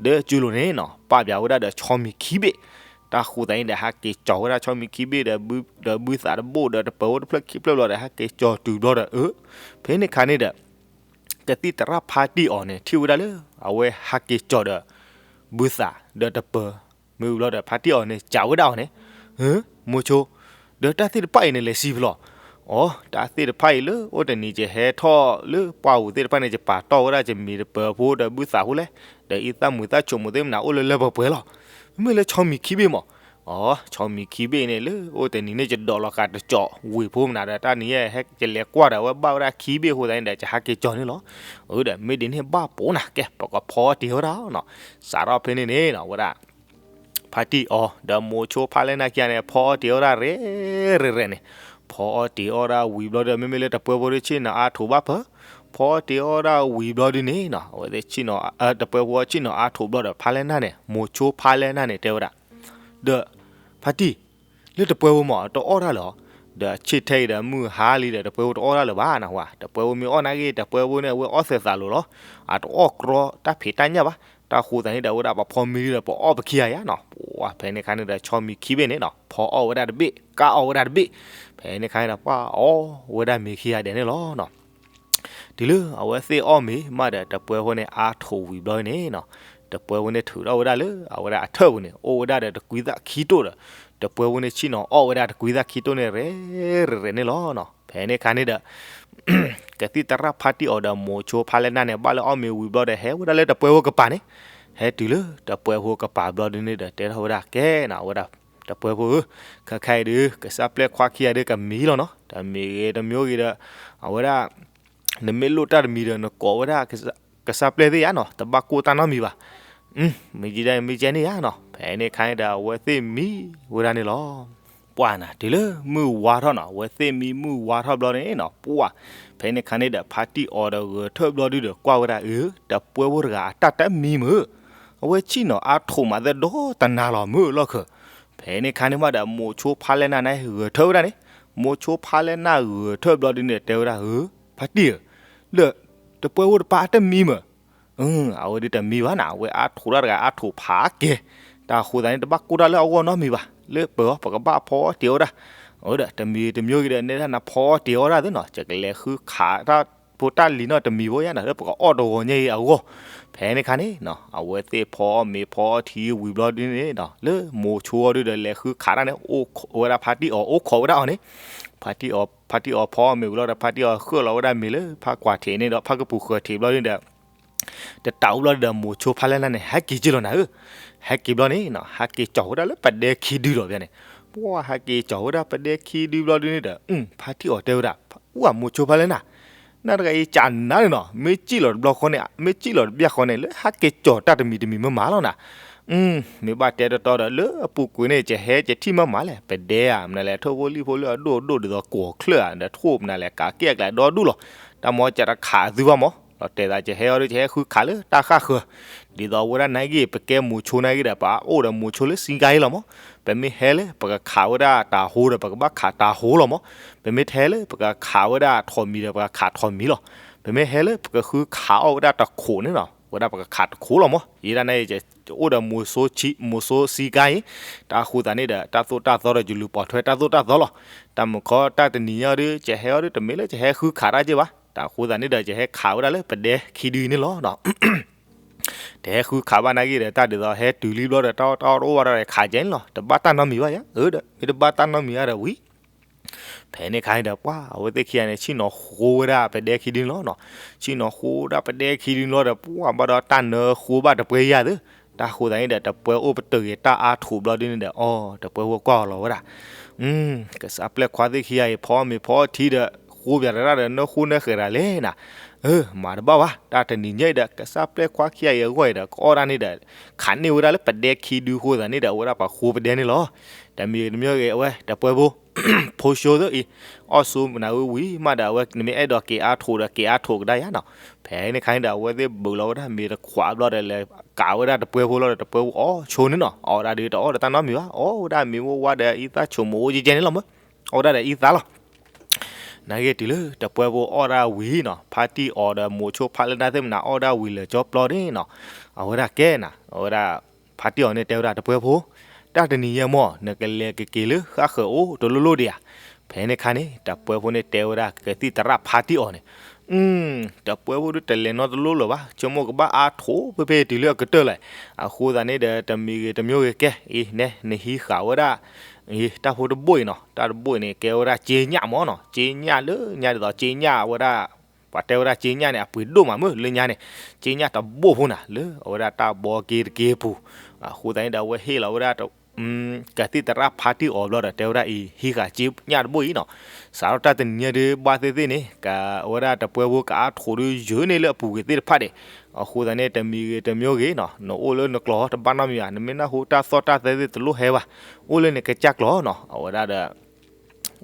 ဒီးကၠူလိာ်န့ၣ်နီၤ ပာ်ပၠးဝဲဒၣ်ဒီးဆီမံၤခံဘ့ၣ် တၢ်ဃိသတးန့ၣ်ဒီး ဟဲက့ၤကၠီၤဝဲဒၣ်ဆီမံၤခံဘ့ၣ်ဒီး ဘု ဒီးဘုသးတဘိၣ်ဒီးတပၢၤဝဲတဖျၢၣ်ခံဖျၢၣ်ဘျီဒီး ဟဲက့ၤကၠီၤတုၤဘျီဒီး အၢ ဖဲန့ၣ်ခါန့ၣ်ဒီး ကသံၣ်သရၣ်ဖါတံၢ်အီၤန့ၣ် ထံၣ်ဝဲဒၣ်လၢ အဝဲဟဲက့ၤကၠီၤဒီး ဘုသးဒီးတပၢၤ မ့ၢ်ဝံၤဘျီဒီး ဖါတံၢ်အီၤန့ၣ် စံးဝဲဒၣ်အီၤန့ၣ်, မိၤဆိ, ဒီးတၢ်သ့ၣ်တဖၣ်အံၤန့ၣ် လဲၤစံးဖဲလဲၣ်, အိ တၢ်သ့ၣ်တဖၣ်အံၤလၢအိၣ်တနံၤ ယဟဲထီၣ်လၢပှၢ်ပူၤသ့ၣ်တဖၣ်န့ၣ် ယပာ်တီၢ်ဝဲဒၣ် ယမံၤတပၢၤဖိဒီးဘုသးဖိလဲၣ်, ဒီးအံသၣ်မုာ်သၣ်ဆိးမုာ်သ့ၣ်မနၤ အိၣ်လၢလၢပှဲၤပှဲၤလီၤ. မ့မ့ၢ်လၢဆီမံၤခံဘ့ၣ်မး, အိ ဆီမံၤခံဘ့ၣ်န့ၣ် လၢအိၣ်တနံၤန့ၣ် ယဒိးလီၤဃာ်တကၠီၤဝ့ၢ်ဖိမနၤဒီး တၢ်နံၤယဟဲယလဲၤကွၢ်ဒီး အဝဲဘၣ်ဝဲဒၣ်ခံဘ့ၣ်အဃိသတးန့ၣ်ဒီး ယဟးက့ၤကၠီၤန့ၣ်လီၤ. အၢ ဒီးမ့ၢ်ဒ်န့ၣ်ဘၣ်ပိာ်နၤ ကဲ ပကဖီအီၣ်တ့ၤဝဲဒၣ်နီၤ. စးထီၣ်ဖဲန့ၣ်န့ၣ်နီၤ ဝဲဒၣ် ဖါတံၢ်အီၤ ဒီးမိၤဆိဖါလဲၢ်နၢ်ခံဂၤန့ၣ် ဖီအီၣ်တ့ၤအီၣ်ဒၣ်ရဲၣ်ရဲၣ်ရဲၣ်န့ၣ်, ဖီအီၣ်တ့ၤအီၣ်ဒၣ်ဝံၤဘျီဒီး မ့မ့ၢ်လၢတပှဲဖိဒီးဆ့ၣ်နီၤအါထိးဘၣ်ဖၢ, ဖီအီၣ်တ့ၤအီၣ်ဒၣ်ဝံၤဘျီဒုန့ၣ်နီၤ အဝဲသ့ၣ်ဆ့ၣ်နီၤ တပှဲဖိဆ့ၣ်နီၤအါထိးဘျီဒီး ဖါလဲၢ်နၢ်န့ၣ် မိၤဆိဖါလဲၢ်နၢ်န့ၣ် တဲဝဲဒၣ်, ဒီး ဖါတံၢ် လၢတပှဲၤဖိမ့ၢ်တအီၣ်တၢ်လၢၤအီၤ, ဒီးဆ့ၣ်ထဲအံၤဒီးမုၢ်ဟါလံဒီး တပှဲၤဖိတအီၣ်တၢ်လၢၤဘၣ်နၢ်ဟူဧါ, တပှဲၤဖိမ့ၢ်အီၣ်နာ်က့ တပှဲၤဖိန့ၣ် အဝဲအီၣ်သဲးသးလိၤလီၤ, အတအီၣ်ကြီတၢ်ဖံးတၢ်ညၣ်ဘၣ်, တၢ်ဃိသးန့ၣ်ဒီး အဝဲဒၣ်ပဖီမ့ၤဒီး ပအီၣ်ပခံဂၤယါနီၤ, ပှၤဖဲန့ၣ်ခါန့ၣ်ဒီး ဆီမံၤခံဘ့ၣ်န့ၣ်နီၤ ဖီအီၣ်ဝဲဒၣ်တဘ့ၣ် ကၢ်အီၣ်ဝဲဒၣ်တဘ့ၣ်, ဖဲန့ၣ်ခါန့ၣ်ဒီး ပှၤအီၣ်ဝဲဒၣ်မ့ၤခံဂၤဒဲးန့ၣ်လီၤ. တုၤလၢအဝဲသ့ၣ်အီၣ်မ့ၤမးဒီး တပှဲၤဖိန့ၣ်အါထိးဝံၤဘျီန့ၣ်နီၤ, တပှဲၤဖိန့ၣ်ထုးထီၣ်ဝဲဒၣ်လၢအဝဲဒၣ်အထၢၣ်ပူၤန့ၣ် အိၣ်ဝဲဒၣ်ဒီးတကွံသၣ်ခံတိၢ်ဒီး တပှဲၤဖိန့ၣ်ဆ့ၣ်နီၤအီၣ်ဝဲဒၣ်တကွံသၣ်ခံတိၢ်န့ၣ် ရဲၣ်ရဲၣ်န့ၣ်လီၤ. ဖဲန့ၣ်ခါန့ၣ်ဒီး ကသံၣ်သရၣ်ဖါတံၢ်အီၤဒီးမိၤဆိဖါလဲၢ်နၢ်န့ၣ် ဘၣ်လၢအီၣ်မ့ၤဝံၤဘျီဒီး ဟဲဝဲဒၣ်လၢတပှဲၤဖိကပၤန့ၣ်, ဟဲတုၤလၢတပှဲၤဖိကပၤဘျီဒုန့ၣ်ဒီး တဲထီၣ်ဝဲဒၣ်ကဲနီၤ အဝဲဒၣ် တပှဲၤဖိဧၢ, ခဲခါအံၤဒု ကစၢ်ပျဲၢ်ခွါခံဂၤဒုကမံလီၤနီၤ, တမံၤဂ့ၤတမံၤဂ့ၤဒီး အဝဲဒၣ် နမ့ၢ်လိၣ်တၢ်တမံၤဒီး နကိးဝဲဒၣ်ကစၢ်ပျဲၢ်သ့ၣ်ယါနီၤ, တဘၣ်ကိၢ်တၢ်နီတမံၤဘၣ်, မ့ၢ်ကဲဒ်မ့ၢ်ကဲန့ၣ်ယါနီၤ, ဖဲန့ၣ်ခါန့ၣ်ဒီး အဝဲသ့ၣ်မံဝဲဒၣ်န့ၣ်လီၤ. ပှၤနၤ တုၤလၢမုၢ်ဝါထီၣ်နီၤ, အဝဲသ့ၣ်မံမုၢ်ဝါထီၣ်ဘျီန့ၣ်နီၤ, ပှၤ ဖဲန့ၣ်ခါန့ၣ်ဒီး ဖါတံၢ်အီၤဒီးဂဲၤထၢၣ်ဘျီဒုဒီး ကွၢ်ဝဲဒၣ်အၢ တပှဲၤဖိတဂၤအတၢ်တမံၤမ့ၢ်, အဝဲဆ့ၣ်နီၤအါထိးမးသ့ၣ်ဒီတနၤလီၤမ့ၢ်လီၢ်ခၢၣ်, ဖဲန့ၣ်ခါန့ၣ်မးဒီး မိၤဆိဖါလဲၢ်နၢ်န့ၣ်ဂဲၤထၢၣ်ဝဲဒၣ်န့ၣ်, မိၤဆိဖါလဲၢ်နၢ်ဂဲၤထၢၣ်ဘျီဒုန့ၣ် တဲဝဲဒၣ်အၢ ဖါတံၢ်ဧၢ, လၢ တပှဲၤဖိတပၤအတမံၤမ့ၢ်, အဝဲဒုတမံၤဘၣ်နၤ, အဝဲအါထိးတၢ်တဂၤအါထိးဖးကဲ, တၢ်ဃိသးန့ၣ် တဘၣ်ကိၢ်တၢ်လၢအဂီၢ်နီတမံၤဘၣ်, လၢပၢၤအီၤ ပကဘၣ်ဖီအီၣ်တ့ၤအီၣ်ဒၣ်, အဝဲဒီးတမံၤတမံၤဂ့ၤဒီး နဲဒၣ်နဖီအီၣ်တ့ၤအီၣ်ဒၣ်သ့နီၤ, ယကလဲၤဃုခးတၢ်ဖိတၢ်လံၤနီတမံၤဖိယါနီၤ, လၢပကအီၣ်တဂီၤညါအံၤအဂီၢ်, ဖဲန့ၣ်ခါန့ၣ်နီၤ အဝဲသ့ၣ်ဖီအီၣ်မ့ၤဖီအီၣ်ထံဝံၤဘျီဒုန့ၣ်နီၤ, လၢမိၤဆိအီၤဒုဒီးလဲၤဃုခးတၢ်န့ၣ် အိၣ်ဝဲဒၣ်ဖါတံၢ်အီၤ အိၣ်ခိးဝဲဒၣ်အီၤန့ၣ်, ဖါတံၢ်အီၤ ဖါတံၢ်အီၤဖီအီၣ်မ့ၤဝံၤလီၤဒီး ဖါတံၢ်အီၤဃၢၣ်လီၤဝဲဒၣ်မ့ၤလၢဖါကွၢ်ထံးန့ၣ်ဒီး ဖါကပူၤဃၢၤထံးဘျီဒုဒီး တတးအိၣ်ဘျီဒီး မိၤဆိဖါလဲၢ်နၢ်န့ၣ် ဟဲက့ၤက့ၤလီၤနၤဧၢ, ဟဲက့ၤဘျီန့ၣ်နီၤ ဟဲက့ၤကၠီၤဝဲဒၣ်လၢပဒဲခံဒုလီၤဘၣ်န့ၣ်, ပှၤဟဲက့ၤကၠီၤဝဲဒၣ်ပဒဲခံဒုဘျီဒုန့ၣ်ဒီး ဖါတံၢ်အီၤတဲဝဲဒၣ်, အိၣ်မိၤဆိဖါလဲၢ်နၢ်, နၢ်တဂၤအံၤကနၤန့ၣ်နီၤ မ့ၢ်ကံၣ်လီၤတဘျီဃီန့ၣ် မ့ၢ်ကံၣ်လီၤတဘျီဃီန့ၣ် လၢဟဲက့ၤကၠီၤတၢ်တမံၤတမံၤမ့ၢ်မးလီၤနၤ မ့ၢ်ဘၣ်တဲတီတီဒီး လၢအပူၤကွံာ်န့ၣ် ကဟဲကထံၣ်မ့ၢ်မးလဲၣ်, ပဒဲဧါ မနုၤလဲၣ် ထိၣ်ဖိလံၣ်ဖိလၢအဒိၣ်ဒိၣ်ဒ်သိးကိးချၢၣ်ဧါ ဒီးထိၣ်မနုၤလဲၣ် ကးကဲၣ်ကျးဒီဒူၣ်လီၤ, တၢ်မ့ၢ်ကတခးသုဘၣ်မး, ဒီးတဲသးကဟဲအီၤဒီး ကဟဲဃုခးလၢတၢ်ဃၣ်ဃၢၤ, ဒ်သိးအဝဲဒၣ်နာ်က့ ပကဲမိၤဆိနာ်က့ဒီး ပအိၣ်ဒီးမိၤဆိလၢစံကါအံၤလီၤမး, ပမ့ၢ်ဟဲလၢပကခးဝဲဒၣ်တၤဟိဒီး ပကဘၣ်ခးတၤဟိလီၤမး, ပမ့ၢ်ထဲလၢပကခးဝဲဒၣ်ထိးမံၤဒီး ပကခးထိးမံၤလီၤ, ပမ့ၢ်ဟဲလၢပကဃုခးအီၣ်ဝဲဒၣ်တခိးန့ၣ်နီၤ ဝဲဒၣ်ပကခးတခိးလီၤမး, ယဲဒၣ်န့ၣ် အိၣ်ဒီးမိၤဆိ မိၤဆိစံကါအံၤ, တၢ်ဃိသးန့ၣ်ဒီး တၢ်သိၣ်တၢ်သီဒီး ယလူၤပိာ်ထွဲတၢ်သိၣ်တၢ်သီလီၤ, တၢ်မုၢ်ခီတၢ်တနံၤညါဒီး ကဟဲအီၤဒီး တမ့ၢ်လၢကဟဲဃုခးတၢ်က့ၢ်ဘၣ်, တၢ်ဃိသးန့ၣ်ဒီး ကဟဲခးဝဲဒၣ်လၢပဒဲခံဒုအံၤန့ၣ်လီၤနီၤ တဟဲဃုခးဘၣ်နာ်က့ဒီး တၢ်ဒ်သိးဟဲတုၤလံဘျီဒီး တၢ်အီၣ်တၢ်အီတအိၣ်ဘၣ်ဒီး ခးကဲန့ၣ်လီၤ, တဘၣ်တၢ်နီတမံၤဘၣ်ယါ, အၢဒီး မ့ၢ်တဘၣ်တၢ်နီတမံၤဘၣ်ဒီးဝံၤ ဖဲန့ၣ်ခါန့ၣ်ဒီး ပှၤအဝဲသ့ၣ်ခံဂၤန့ၣ် ဆ့ၣ်နီၤဃိဝဲဒၣ်ပဒဲခံဒုန့ၣ်လီၤနီၤ, ဆ့ၣ်နီၤဃိဝဲဒၣ်ပဒဲခံဒုန့ၣ်လီၤဒီး ပှၤဘၣ်ဒီးတၢ်နၢဃိဘၣ်တပှဲၤယါသ့, တၢ်ဃိသးန့ၣ်ဒီး တပှဲၤအိၣ်ပတုာ်ဂ့ၤတၢ်အါထိးဘျီဒုန့ၣ်ဒီး အီ တပှဲၤဖိကွၢ်အီၤလီၤဝဲဒၣ် ကစၢ်ပျဲၢ်ခွါသ့ၣ်ခံဂၤအံၤ ဖီမ့ၤဖီထံဒီး ဃိပၠးတရၣ်ဒီးနၢဃိနၢဃဲၤတၢ်လဲၣ်နၤ, အၢ မၤတဘၣ်ဘၣ်, တၢ်တနံၤညါအံၤဒီး ကစၢ်ပျဲၢ်ခွါခံဂၤအံၤအဂီၢ်အံၤဒီး ကအီၣ်ဒၣ်န့ၣ်ဒီး ခးန့ၢ်ဝဲဒၣ်လၢပဒဲခံဒုဃိသးန့ၣ်ဒီး အဝဲဒၣ်ပှၤဃိပဒဲန့ၣ်လီၤ, တမံၤတမံၤဂ့ၤ အဝဲတပှဲၤဖိ ဖိဆိသ့ၣ်အံၤ အီၣ်ဆိမနုၤဝံၤမးဒီး အဝဲနမ့ၢ်အဲၣ်ဒိးက့ၤအါထိးဒီးက့ၤအါထိးကဒါယါနီၤ, ဖဲန့ၣ်ခါန့ၣ်ဒီး အဝဲသ့ၣ်ဘုးလီၤဝဲဒၣ်မ့ၤတခွးဘျီဒီး လဲၤကးဝဲဒၣ်တပှဲၤဖိလီၤဒီး တပှဲၤဖိအီၣ်ဆိန့ၣ်နီၤ, အီၣ်ဝဲဒၣ်ဒီးတအီၣ်ဒီးတၢ်နီတမံၤဘၣ်, အီၣ်ဝဲဒၣ်မ့ၤဝဲဝါဒီးအံသၣ်ဆိမိၣ်အိၣ်ကဲကဲန့ၣ်လီၤမး, အီၣ်ဝဲဒၣ်ဒီးအံသၣ်လီၤ နာ်က့တုၤလၢတပှဲၤဖိအီၣ်ဒၣ်ဝံၤနီၤ, ဖါတံၢ်အီၤဒီးမိၤဆိဖါလဲၢ်နၢ်သ့ၣ်မနုၤအီၣ်ဒၣ်ဝံၤလၢာ်ကၠီပျီန့ၣ်နီၤ, အဝဲဒၣ်ကဲနၤ, အဝဲဒၣ် ဖါတံၢ်အီၤန့ၣ်တဲဝဲဒၣ်တပှဲၤဖိ, တၢ်တနံၤညါမး နကလဲၤကက့ၤလၢဃၣ်ဃၢၤအိၣ်တလိၣ်လိၣ်ဒံးဧါ, ဖဲန့ၣ်ခါန့ၣ် တပှဲၤဖိန့ၣ်တဲဝဲဒၣ်ကသံၣ်သရၣ်ဖါတံၢ်အီၤန့ၣ် တပှဲၤဖိဒုတလဲၤနီတလိၣ်လၢၤဘၣ်, ဆိကမိၣ်ကဘၣ်အါထိးဖဲဖဲတုၤလၢအကတၢၢ်လဲၣ်, အဃိသတးန့ၣ်ဒီး တမံၤဂ့ၤတမံၤဂ့ၤကဲအံၤနဲ နဟံးဃာ်ဝဲဒၣ် တၢ်ဖိတဘိၣ်အံၤနီၤ, တၢ်တဘိၣ်အံၤန့ၣ် ကဲဝဲဒၣ်ကၠ့ညၣ်မးနီၤ, ကၠ့ညၣ်လၢညါဒ်သိး ကၠ့ညၣ်ဝဲဒၣ် ပှၤတဲဝဲဒၣ်ကၠ့ညၣ်န့ၣ် အပှ့ၤဒိၣ်မးမ့ၢ်လၢညါန့ၣ်, ကၠ့ညၣ်တဘိၣ်ဖိနၤ လၢအဝဲဒၣ်တၢ်ဘီက့ၤတက့ၤပူၤ, အဃိသတးန့ၣ်ဒီး အဝဲဟ့ၣ်လီၤဝဲဒၣ် ကသံၣ်သရၣ်ဖါတံၢ်အီၤဘျီဒီး တဲဝဲဒၣ်အံၤ ဟံးဃာ်ကၠ့ညၣ်တဘိၣ်အံၤနီၤ, စးထီၣ်တၢ်တနံၤညါဒုး ဘၣ်သ့ၣ်သ့ၣ်န့ၣ် ကဝဲဒၣ်တပှဲၤဖိကအါထိးဒုးယၢၤန့ၢ်လၢအပူၤကွံာ်သ့ၣ်တဖၣ်ဒံး, အဃိသတးန့ၣ် တမံၤဂ့ၤတမံၤဂ့ၤနီၤ နအိၣ်လၢနကျိာ်တဘၣ်နီတမံၤဘၣ်, နမ့ၢ်နၢ်ဟူတၢ်သီၣ်တၢ်သဲသ့ၣ်တလိၣ်ဟဲဘၣ်, အိၣ်လၢနကစၢ်ကျိာ်နီၤ, အဝဲဒၣ်ဒီး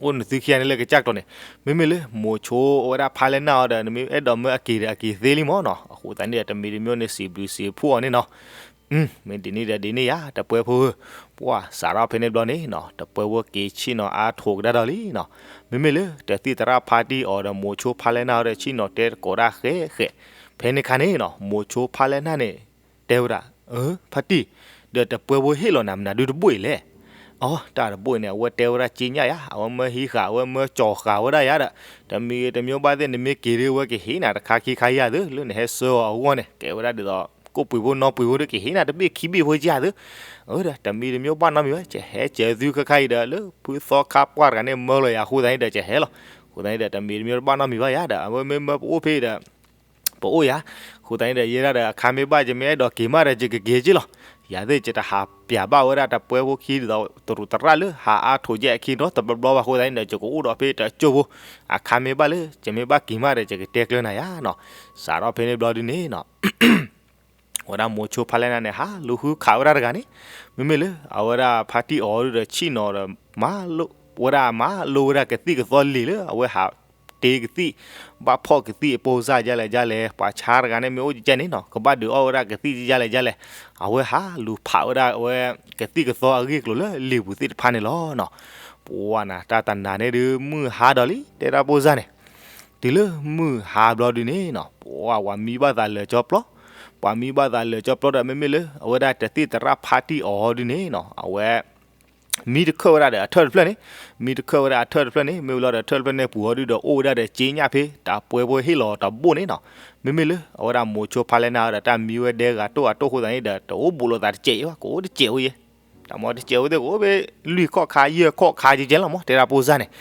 အိၣ်နသုခံဂၤန့ၣ်လၢကစၢ်ကျိာ်န့ၣ်, မ့မ့ၢ်လၢမိၤဆိအဝဲဒၣ်ဖါလဲၢ်နၢ်အီၤဒီး နမ့ၢ်အဲၣ်ဒိးမၢအက့ၤဒီးအက့ၤသ့လံမးနီၤ, အဃိသတးန့ၣ်ဒီး တမံၤတမံၤန့ၣ် စံးဘျုးစံးဖှိၣ်အီၤန့ၣ်နီၤ, မ့ၢ်ဒ်န့ၣ်ဒီးဒ်န့ၣ်ယါ တပှဲဖိဧၢ, ပှၢ်စးထီၣ်ဖဲန့ၣ်ဘျီန့ၣ်နီၤ တပှဲဖိက့ၤဆ့ၣ်နီၤအါထိးကဒါဒီးလံနီၤ, မ့မ့ၢ်လၢ တသံၣ်သရၣ်ဖါတံၢ်အီၤဒီး မိၤဆိဖါလဲၢ်နၢ်ဒီး ဆ့ၣ်နီၤတဲသကိးတၢ်ဃဲးဃဲး, ဖဲန့ၣ်ခါန့ၣ်နီၤ မိၤဆိဖါလဲၢ်နၢ်န့ၣ် တဲဝဲဒၣ်, အၢ ဖါတံၢ်, ဒီးတပှဲဖိဟ့ၣ်လီၤနၤမနုၤဒုတဘိၣ်အံၤလဲၣ်. အိ တၢ်တဘိၣ်အံၤန့ၣ် အဝဲတဲဝဲဒၣ်က့ညၣ်ယါ အဝဲမၢဟံးဃာ် အဝဲမၢကၠီၤဃာ်ဝဲဒၣ်ယါဒီး, တမံၤတမံၤဘၣ်သ့ၣ် နမ့ၢ်က့ၤဒ်ဝဲကဟ့ၣ်နၤတခါခံခါယါသ့ လၢနဟဲဆှၢအီၤအဂီၢ်န့ၣ် ကဲဝဲဒၣ်ဒ်သိး ကိၣ်ပှ့ၤဖိနီပှ့ၤဖိဒီး ကဟ့ၣ်နၤတဘ့ၣ်ခံဘ့ၣ်ဖိကယါသ့, အၢ ဒီးတမံၤတမံၤဘၣ်နီတမံၤဘၣ် ကဟဲကဲၤသုခဲခါအံၤဒီး လၢဖုသီခါပှၢ်တဂၤန့ၣ် မၢလီၤယၤအဃိသတးန့ၣ်ဒီး ကဟဲလီၤ, အဃိသတးန့ၣ်ဒီး တမံၤတမံၤဘၣ်နီတမံၤဘၣ်ယါဒီး အဝဲမ့ၢ်မၢပအိၣ်ဖဲအံၤဒီး ပအိၣ်ယါ, အဃိသတးန့ၣ်ဒီး ယဲဒၣ်ဒီးအခါမ့ၢ်ဘၣ် ယမ့ၢ်အဲၣ်ဒိးက့ၤမးဒီး ယကက့ၤက့လီၤ, ယၤသ့ၣ် ယတဟးပျးဘၣ်ဝဲဒၣ်တပှဲဖိခံဒ်သိး တရူးတရၣ်လၢဟးအါထိးယဲအခံဒီတဘျီဘျီဘၣ်အဃိသတးန့ၣ်ဒီး ယကအိၣ်ဒီးဖဲတကၠိဖိ, အခါမ့ၢ်ဘၣ်လၢ ယမ့ၢ်ဘၣ်က့ၤမးဒီး ယကတဲကျၢၤနၤယါနီၤ, စးထီၣ်ဖဲန့ၣ်ဘျီဒ်န့ၣ်နီၤ ဝဲဒၣ်မိၤဆိဖါလဲၢ်နၢ်န့ၣ် ဟးလူၤဃုခးဝဲဒၣ်တဂၤန့ၣ်, မ့မ့ၢ်လၢ အဝဲဒၣ်ဖါတံၢ်အီၤဒီးဆ့ၣ်နီၤဒီး မၤလိဝဲဒၣ် မၤလိဝဲဒၣ်ကသံၣ်ကသီလံာ်လၢ အဝဲဟးတ့ကသံၣ်, ဘၣ်ဖီၣ်ကသံၣ်အပိၢ်စၢ်ဒ်လဲၣ်ဒ်လဲၣ် ပှၤဆါတဂၤန့ၣ် မ့ၢ်အိၣ်ကဲန့ၣ်နီၤ ကဘၣ်ဒုးအီၣ်ဝဲဒၣ်ကသံၣ်ဒ်လဲၣ်ဒ်လဲၣ်, အဝဲဟးလူၤဖးဝဲဒၣ်အဝဲ ကသံၣ်ကသီအဂ့ၢ်အကျိၤလၢလံာ်ပူၤသ့ၣ်တဖၣ်န့ၣ်လီၤနီၤ, ပှၤနၤ တၢ်တနၤန့ၣ်ဒုး မုၢ်ဟါဒီးလံ တဲတၢ်ပိၢ်စၢ်န့ၣ် တုၤလၢမုၢ်ဟါဘျီဒ်န့ၣ်နီၤ ပှၤ ပှၤမံဘၣ်သးလၢာ်ကၠီပျီ, ပှၤမံဘၣ်သးလၢာ်ကၠီပျီဒီး မ့မ့ၢ်လၢ အဝဲဒၣ်တသံၣ်သရၣ်ဖါတံၢ်အီၤဒ်န့ၣ်နီၤ အဝဲ မံတခၢၣ်ဝဲဒၣ်ဒီးအထၢၣ်တဖျၢၣ်န့ၣ်, မံတခၢၣ်ဝဲဒၣ်အထၢၣ်တဖျၢၣ်န့ၣ် မ့ၢ်ဝံၤလီၤဒီး ထၢၣ်တဖျၢၣ်န့ၣ်ပူၤအီၤဒုးဒီး အိၣ်ဝဲဒၣ်ဒီးက့ညၣ်ဖဲ တပှဲဖိဟ့ၣ်လီၤတဘိၣ်န့ၣ်နီၤ, မ့မ့ၢ်လၢ အဝဲဒၣ်မိၤဆိဖါလဲၢ်နၢ်ဒီး တၢ်မံဝဲဒဲဂၤတိၢ်ဂၤတိၢ်အဃိသတးန့ၣ်ဒီး တအိၣ်ဘူးလိာ်သးတစဲးအံၤဘၣ် ကအိၣ်တစဲးဝဲယဲ တၢ်မၤတစဲးဝဲသ့ၣ် ကအိၣ်ဖဲ လွံၢ်ခီၣ်ခါ ယဲၢ်ခီၣ်ခါကဲကဲလီၤမး တဲတၢ်ပိၢ်စၢ်န့ၣ်,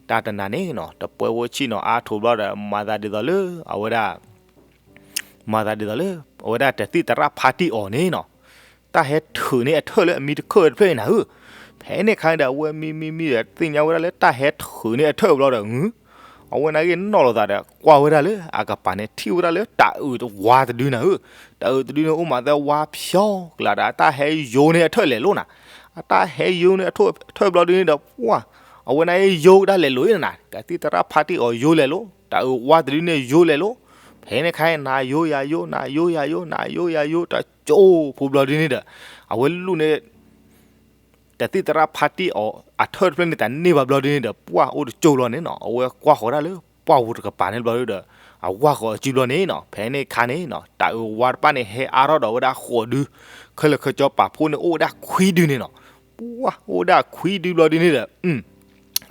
တၢ်တနၤန့ၣ်နီၤ တပှဲဖိဆ့ၣ်နီၤအါထိးဘျီဒီး မၤသးဒ်သိးလၢ အဝဲဒၣ် မၤသးဒ်သိးလၢ အဝဲဒၣ်တသံၣ်သရၣ်ဖါတံၢ်အီၤန့ၣ်နီၤ တၢ်ဟဲထုးန့ၢ်အထၢၣ်လၢအမံတခၢၣ်တဖျၢၣ်အံၤနၤဧၢ, ဖဲန့ၣ်ခါန့ၣ်ဒီး အဝဲမံမံမံဒီး သ့ၣ်ညါဝဲဒၣ်လၢတၢ်ဟဲထုးန့ၢ်အထၢၣ်ဘျီဒီး အဝဲန့ၣ်က့ၤနီၣ်လိာ်သးဒီး ကွၢ်ဝဲဒၣ်လၢအကပၤန့ၣ် ထံၣ်ဝဲဒၣ်လၢတၤအုးဝါတဒုနၤဧၢ, တၤအုးတဒုန့ၣ် အိၣ်မးသဲဝါဖျီကလးဒီး အတၢ်ဟဲယိန့ၢ်အထၢၣ်လဲၤလိၤနၤ, အတၢ်ဟဲယိန့ၢ်အထၢၣ်ဘျီဒုန့ၣ်ဒီး ပှၤ အဝဲန့ၣ်ယိကဒါလဲၤလိၤအံၤနၤ, ကသံၣ်သရၣ်ဖါတံၢ်အီၤယိလဲၤလိၤ, တၤအုးဝါတဒုန့ၣ်ယိလဲၤလိၤ, ဖဲန့ၣ်ခါန့ၣ် နၤယိယၤယိ နၤယိယၤယိ နၤယိယၤယိ တကၠိဖိဘျီဒုန့ၣ်ဒီး အဝဲလူၢ်န့ၢ် တသံၣ်သရၣ်ဖါတံၢ်အီၤ အထၢၣ်တဖျၢၣ်န့ၣ် တန့ၢ်ဘၣ်ဘျီဒုန့ၣ်ဒီး ပှၤအိၣ်တကၠိလီၤန့ၣ်နီၤ အဝဲကွၢ်ဃီၤဒၣ်လၢပှၢ်ပူၤတကပၤန့ၣ်ဘျီဒုဒီး အဝၢ်ဃီၤအစုဘျီန့ၣ်နီၤ ဖဲန့ၣ်ခါန့ၣ်နီၤ တၤအုးဝါတဖၣ်န့ၣ် ဟဲအါထီၣ်ဒီးဝဲဒၣ်ဃိးဒု, ခဲလၢာ်ခဲဆ့ပာ်ဖှိၣ်န့ၣ် အိၣ်ဝဲဒၣ်ခွံဒုန့ၣ်နီၤ, ပှၤအိၣ်ဝဲဒၣ်ခွံဒုဘျီဒုန့ၣ်ဒီး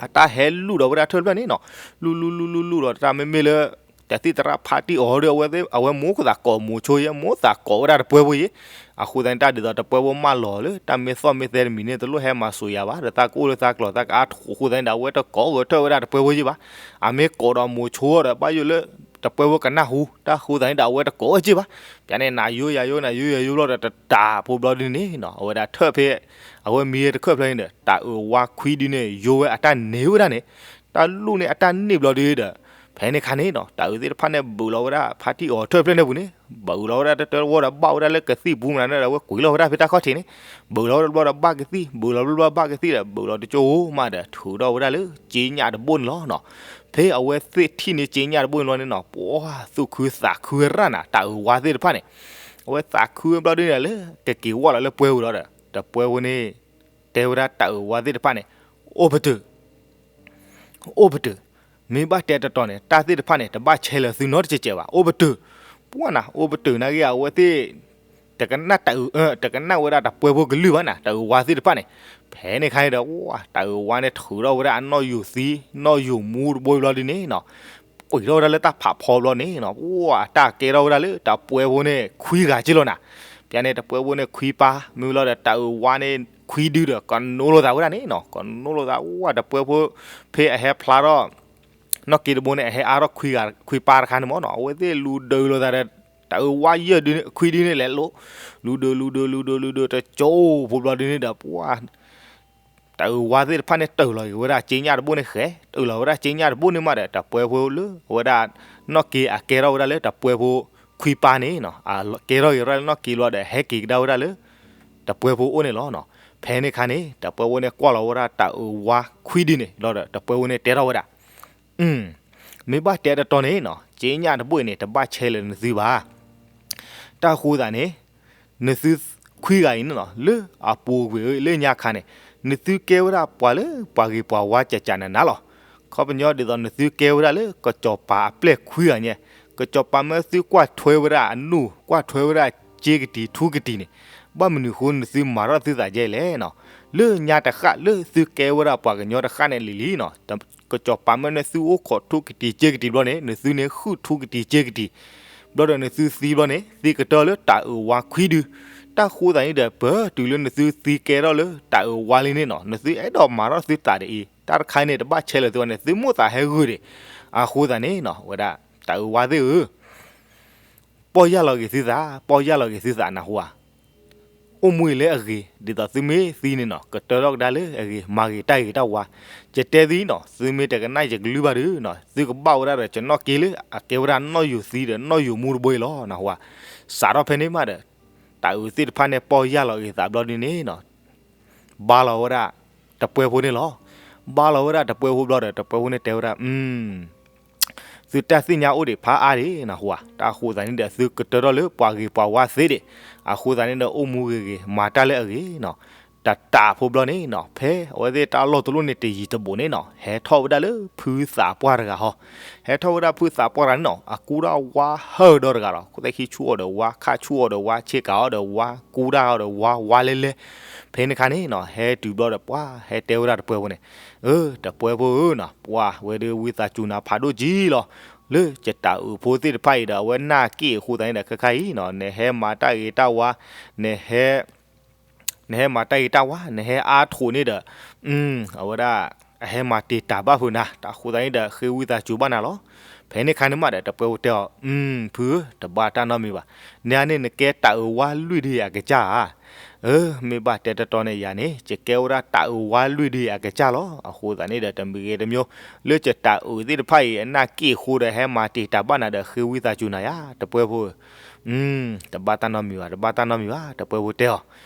အတၢ်ဟဲလူၢ်ဒီးဝဲဒၣ်ထၢၣ်တဖျၢၣ်န့ၣ်နီၤ, လူၢ်လူၢ်လူၢ်လူၢ်လူၢ်ဒီး တၢ်မ့မ့ၢ်လၢ တသံၣ်သရၣ်ဖါတံၢ်အီၤဒီး အဝဲမိၢ်သးကိးမိၤဆိယဲ မိၢ်သးကိးဝဲဒၣ်တပှဲဖိယဲ, အဃိသတးန့ၣ် တၢ်ဒ်သိးတပှဲဖိမၢလီၤလၢ တၢ်မ့ၢ်သီၣ်မ့ၢ်သဲတမံၤန့ၣ် တလိၣ်ဟဲမၤစၢၤယၤဘၣ်ဒီး သးကအိၣ်လၢသးကျိၤသးကအါထီၣ်အဃိသတးန့ၣ်ဒီး အဝဲတကိးဂဲၤထၢၣ်ဝဲဒၣ်တပှဲဖိယဲဘၣ်, အမ့ၢ်ကိးဒီးမိၤဆိဒီး ဘၣ်ယိၣ်လၢ တပှဲဖိကနၢ်ဟူ တၢ်ဃိသတးန့ၣ်ဒီး အဝဲတကိးဝဲက့ဘၣ်, ပျဲန့ၣ် နၤယိယၤယိ နၤယိယၤယိဘျီဒီး တတၤဖိဘျီဒုန့ၣ်နီၤ အဝဲဒၣ်ထၢၣ်ဖဲ အဝဲမံတခၢၣ်ဖျၢၣ်န့ၣ်ဒီး တၤအုးဝါခွံဒုန့ၣ် ယိဝဲအတၢ်န့ၢ်ဝဲဒၣ်န့ၣ်, တၢ်လူၢ်န့ၢ်အတၢ်န့ၢ်ဘျီဒုဒီး ဖဲန့ၣ်ခါန့ၣ်နီၤ တၤအုးသ့ၣ်တဖၣ်န့ၣ် ဘုးလီၤဝဲဒၣ်ဖါတံၢ်အီၤထၢၣ်တဖျၢၣ်န့ၣ်ပူၤန့ၣ် ဘုးလီၤဝဲဒၣ်တၢ်တဝီဒီး ဘၣ်ဝဲဒၣ်လၢကသံၣ်ပူၤမနုၤဒီး အဝဲကွံာ်လီၤဝဲဒၣ်ဖဲတၢ်ခီၣ်ထံးန့ၣ်, ဘုးလီၤဝဲဒၣ်တဘျီဒီးဘၣ်ကသံၣ် ဘုးလီၤတဘျီဘၣ်ကသံၣ်ဒီး ဘုးလီၤတကၠိမးဒီး ထုးထီၣ်ဝဲဒၣ်လၢက့ညၣ်တဘိၣ်န့ၣ်လီၤနီၤ. ဖဲအဝဲသ့ၣ်ထံၣ်န့ၢ်က့ညၣ်တဘိၣ်န့ၣ်ဘျီန့ၣ်နီၤ ပှၤသူၣ်ခုသးခုရၣ်နၤ တၤအုးဝါသ့ၣ်တဖၣ်န့ၣ်, အဝဲသးခုဘျီဒုန့ၣ်လၢ ကက့ၤဝီလီၤလၢပှဲၤပူၤလီၤဒီး တပှဲဖိန့ၣ် တဲဝဲဒၣ်တၤအုးဝါသ့ၣ်တဖၣ်န့ၣ်, အိၣ်ပတုာ် အိၣ်ပတုာ်, မ့ၢ်ဘၣ်တဲတတီၤန့ၣ် တၢ်သ့ၣ်တဖၣ်န့ၣ် တဘၣ်ဆဲးလၢာ်သုနီတစဲးစဲးဘၣ် အိၣ်ပတုာ်, ပှၤနၤ အိၣ်ပတုာ်နာ်က့ အဝဲသ့ၣ် တကနၣ်တၤအုး တကနၣ်ဝဲဒၣ်တပှဲဖိကလုၢ်ဘၣ်နၤ တၤအုးဝါသ့ၣ်တဖၣ်န့ၣ်, ဖဲန့ၣ်ခါန့ၣ်ဒီး တၤအုးဝါန့ၣ်ထုးထီၣ်ဝဲဒၣ်အနီၣ်ယိၤသံ နီၣ်ယိၤမူတဘိဘျီဒုန့ၣ်နီၤ ကွံာ်ထီၣ်ဝဲဒၣ်လၢတၢ်ဖးဖီဘျီန့ၣ်နီၤ ပှၤတၢ်ကဲထီၣ်ဝဲဒၣ်လၢတပှဲဖိန့ၣ် ခွံဂၤက့လီၤနၤ, ပျဲန့ၣ် တပှဲဖိန့ၣ်ခွံပၢ် မ့ၢ်လီၤဒီးတၤအုးဝါန့ၣ်ခွံဒုဒီး ကနိလိာ်သးဝဲဒၣ်န့ၣ်နီၤ ကနိလိာ်သး ပှၤတပှဲဖိ ဖဲအဟဲဖျါထီၣ် နီၣ်က့တဘိန့ၣ် အဟဲအါထီၣ်ခွံပၢ်တခါန့ၣ်မ့ၢ်နီၤ အဝဲသ့ၣ်လူၤဒုးလိာ်သးဒီး တၤအုးဝါယဲၢ်ဒု ခွံဒုန့ၣ်လဲၤလိၤ လူၤဒုး လူၤဒုး လူၤဒုး လူၤဒုး တကၠိဖိဘျီဒုန့ၣ်ဒီး ပှၤ တၤအုးဝါသ့ၣ်တဖၣ်န့ၣ် တုၤလီၤက့ၤဝဲဒၣ်က့ညၣ်တဘိန့ၣ်ဃဲ တုၤလီၤဝဲဒၣ်က့ညၣ်တဘိန့ၣ်မးဒီး တပှဲဖိလၢ အဝဲဒၣ် နီၣ်က့အကဲထီၣ်ဝဲဒၣ်လၢတပှဲဖိခွံပၢ်န့ၣ်နီၤ အကဲထီၣ်က့ၤဝဲဒၣ်လၢနီၣ်က့လီၤဒီး ဟဲက့ၤကဒါဝဲဒၣ်လၢ တပှဲဖိအိၣ်န့ၣ်လီၤနီၤ. ဖဲန့ၣ်ခါန့ၣ် တပှဲဖိန့ၣ် ကွၢ်လီၤဝဲဒၣ်တၤအုးဝါခွံဒုန့ၣ်လီၤဒီး တပှဲဖိန့ၣ်တဲထီၣ်ဝဲဒၣ် မ့ၢ်ဘၣ်တဲတတီၤန့ၣ်နီၤ က့ညၣ်တဘိအံၤန့ၣ် တဘၣ်ဆဲးလၢာ်နသုဘၣ်. တၢ်ဃိသးန့ၣ် နသု ခွံဂၤအံၤန့ၣ်နီၤ လၢအပူၤကွံာ်လၢညါခါန့ၣ် နသုကဲဝဲဒၣ်ပှၤလၢပှၤဂ့ၤပှၤဝါကၠးကၠးနးနးလီၤ. ခီပညီဒ်သိးနသုကဲဝဲဒၣ်လၢ ကစီၤပၤအပျဲၢ်ခွံဂၤညါ, ကစီၤပၤမၢသုကွၢ်ထွဲဝဲဒၣ်အနူၢ် ကွၢ်ထွဲဝဲဒၣ်စ့ကတံၤထူကတံၤန့ၣ် ဘၣ်မနုၤဃိနသုမၤထီၣ်သုသးဒ်လဲၣ်နီၤ. လၢညါတဃၣ်လၢသုကဲဝဲဒၣ်ပှၤကညီတဃၣ်န့ၣ်လံၤလံၤနီၤ ကစီၤပၤမၢနသုအိၣ်ခိးထူကတံၤစ့ကတံၤဘျီန့ၣ် နသုန့ၣ်ဃုထူကတံၤစ့ကတံၤ ဘျီဒီးနသုသံဘျီန့ၣ် သံကတၢၢ်လၢတၢ်အုးဝါခွံဒု, တၢ်ဃိသးန့ၣ်ဒီး ပတုၤလၢနသုသံကဲထီၣ်လၢတၢ်အုးဝါလံန့ၣ်နီၤ နသုအဲၣ်ဒိးမၤထီၣ်သုသးဒ်အံၤ တၢ်တခါန့ၣ် တဘၣ်ဆဲးလၢၤသုဘၣ်န့ၣ် သုမိၣ်သးဟဲဂုာ်ဒံး. အဃိသတးန့ၣ်နီၤ ဝဲဒၣ် တၢ်အုးဝါသ့ၣ်ဧၢ ပီၢ်ယၢ်လီၤက့ၤသုသး, ပီၢ်ယၢ်လီၤက့ၤသုသးနၢ်ဟူဧါ. အိၣ်မူအံၤလၢအဂ့ၤ ဒ်သိးသုမ့ၢ်သံန့ၣ်နီၤ ကတၢၢ်ထီၣ်ကဒါလၢအဂ့ၤ မၤဂ့ၤတၢ်ဂ့ၤတၢ်ဝါ. ယတဲသုနီၤ သုမ့ၢ်တကနၣ်ယကလုၢ်ဘၣ်ဒီးနီၤ သုကဘၣ်ဝဲဒၣ်ဒီးကနီၣ်က့လၢအကဲဝဲဒၣ်နီၣ်ယိၤသံဒီးနီၣ်ယိၤမူတဘိအံၤလီၤနၢ်ဟူဧါ. စးထီၣ်ဖဲန့ၣ်မးဒီး တၢ်အုးသ့ၣ်တဖၣ်န့ၣ် ပီၢ်ယၢ်လီၤက့ၤသးဘျီဒ်န့ၣ်နီၤ ဘါလီၤဝဲဒၣ်တပှဲၤဖိန့ၣ်လီၤ. ဘါလီၤဝဲဒၣ်တပှဲၤဖိဘျီဒီး တပှဲၤဖိန့ၣ်တဲဝဲဒၣ် သုတၢ်သ့ၣ်ညါအိၣ်ဒံးဖးအါဒံးနၢ်ဟူဧါ. တၢ်အဃိသတးန့ၣ်ဒီး သုကတၢၢ်ထီၣ်လၢပှၤဂ့ၤပှၤဝါသ့ဒံး. အဃိသတးန့ၣ်ဒီး အိၣ်မူဂ့ၤဂ့ၤ မၤတၢ်လၢအဂ့ၤနီၤ. တတးဖိဘျီန့ၣ်နီၤ ဖဲအဝဲသ့ၣ်တၢ်လီၢ်တလီၢ်န့ၣ်တယံၤတဘူးန့ၣ်နီၤ ဟဲထီၣ်ဝဲဒၣ်လၢဖုသးပှၢ်တဂၤဟီ ဟဲထီၣ်ဝဲဒၣ်ဖုသးပှၢ်တဂၤန့ၣ်နီၤ အကူတၢ်ဝါဟၢဒီတဂၤလီၤ. ခိၣ်သၣ်ခံဆူၣ်အီၤဒီးဝါ ခါဆူၣ်အီၤဒီးဝါ ဆ့ကၤအီၤဒီးဝါ ကူတၢ်အီၤဒီးဝါ ဝါလဲလဲ. ဖဲန့ၣ်ခါန့ၣ်နီၤ ဟဲတုၤဘျီဒီးပှၤဟဲတဲဝဲဒၣ်တပှဲၤဖိန့ၣ်, အၢ တပှဲၤဖိဧၢနီၤ ပှၤဝဲဒၣ်ဝံသးစူၤနၤဖးဒိၣ်ကံလီၤ. လၢယတၢ်အုးဖိသ့ၣ်တဖၣ်အံၤဒီး အဝဲနာ်က့ၣ်အဃိသတးန့ၣ်ဒီး ခဲခါအံၤနီၤ နဟဲမၤတၢ်ဂ့ၤတၢ်ဝါ နဟဲ နဟဲမၤတၢ်ဂ့ၤတၢ်ဝါ နဟဲအါထိးန့ၣ်ဒီး အဝဲဒၣ် အဟဲမၤတ့ၢ်တၢ်ဘၣ်ဖုးနၤ တၢ်ဃိသတးန့ၣ်ဒီး ဃ့ဝံသးစူၤဘၣ်နၤလီၤ. ဖဲန့ၣ်ခါန့ၣ်မးဒီး တပှဲၤဖိတဲအီၤ, ဖုဧၢ တဘၣ်တၢ်နီတမံၤဘၣ်. နန့ၣ် နကဲတၢ်အုးဝါလွံၢ်ဒုအကစၢ်ဧါ. အၢ မ့ၢ်ဘၣ်တဲတတီန့ၣ်ယၤန့ၣ် ယကဲဝဲဒၣ်တၢ်အုးဝါလွံၢ်ဒုအကစၢ်လီၤ. အဃိသတးန့ၣ်ဒီး တမံၤဂ့ၤတမံၤ လၢယတၢ်အုးသ့ၣ်တဖၣ်အံၤ အနာ်က့ၣ်အဃိဒီး ဟဲမၤတ့ၢ်တၢ်ဘၣ်နၤဒီး ဃ့ဝံသးစူၤနၤယၤ တပှဲၤဖိဧၢ တဘၣ်တၢ်နီတမံၤဘၣ် တဘၣ်တၢ်နီတမံၤဘၣ် တပှဲၤဖိတဲအီၤ.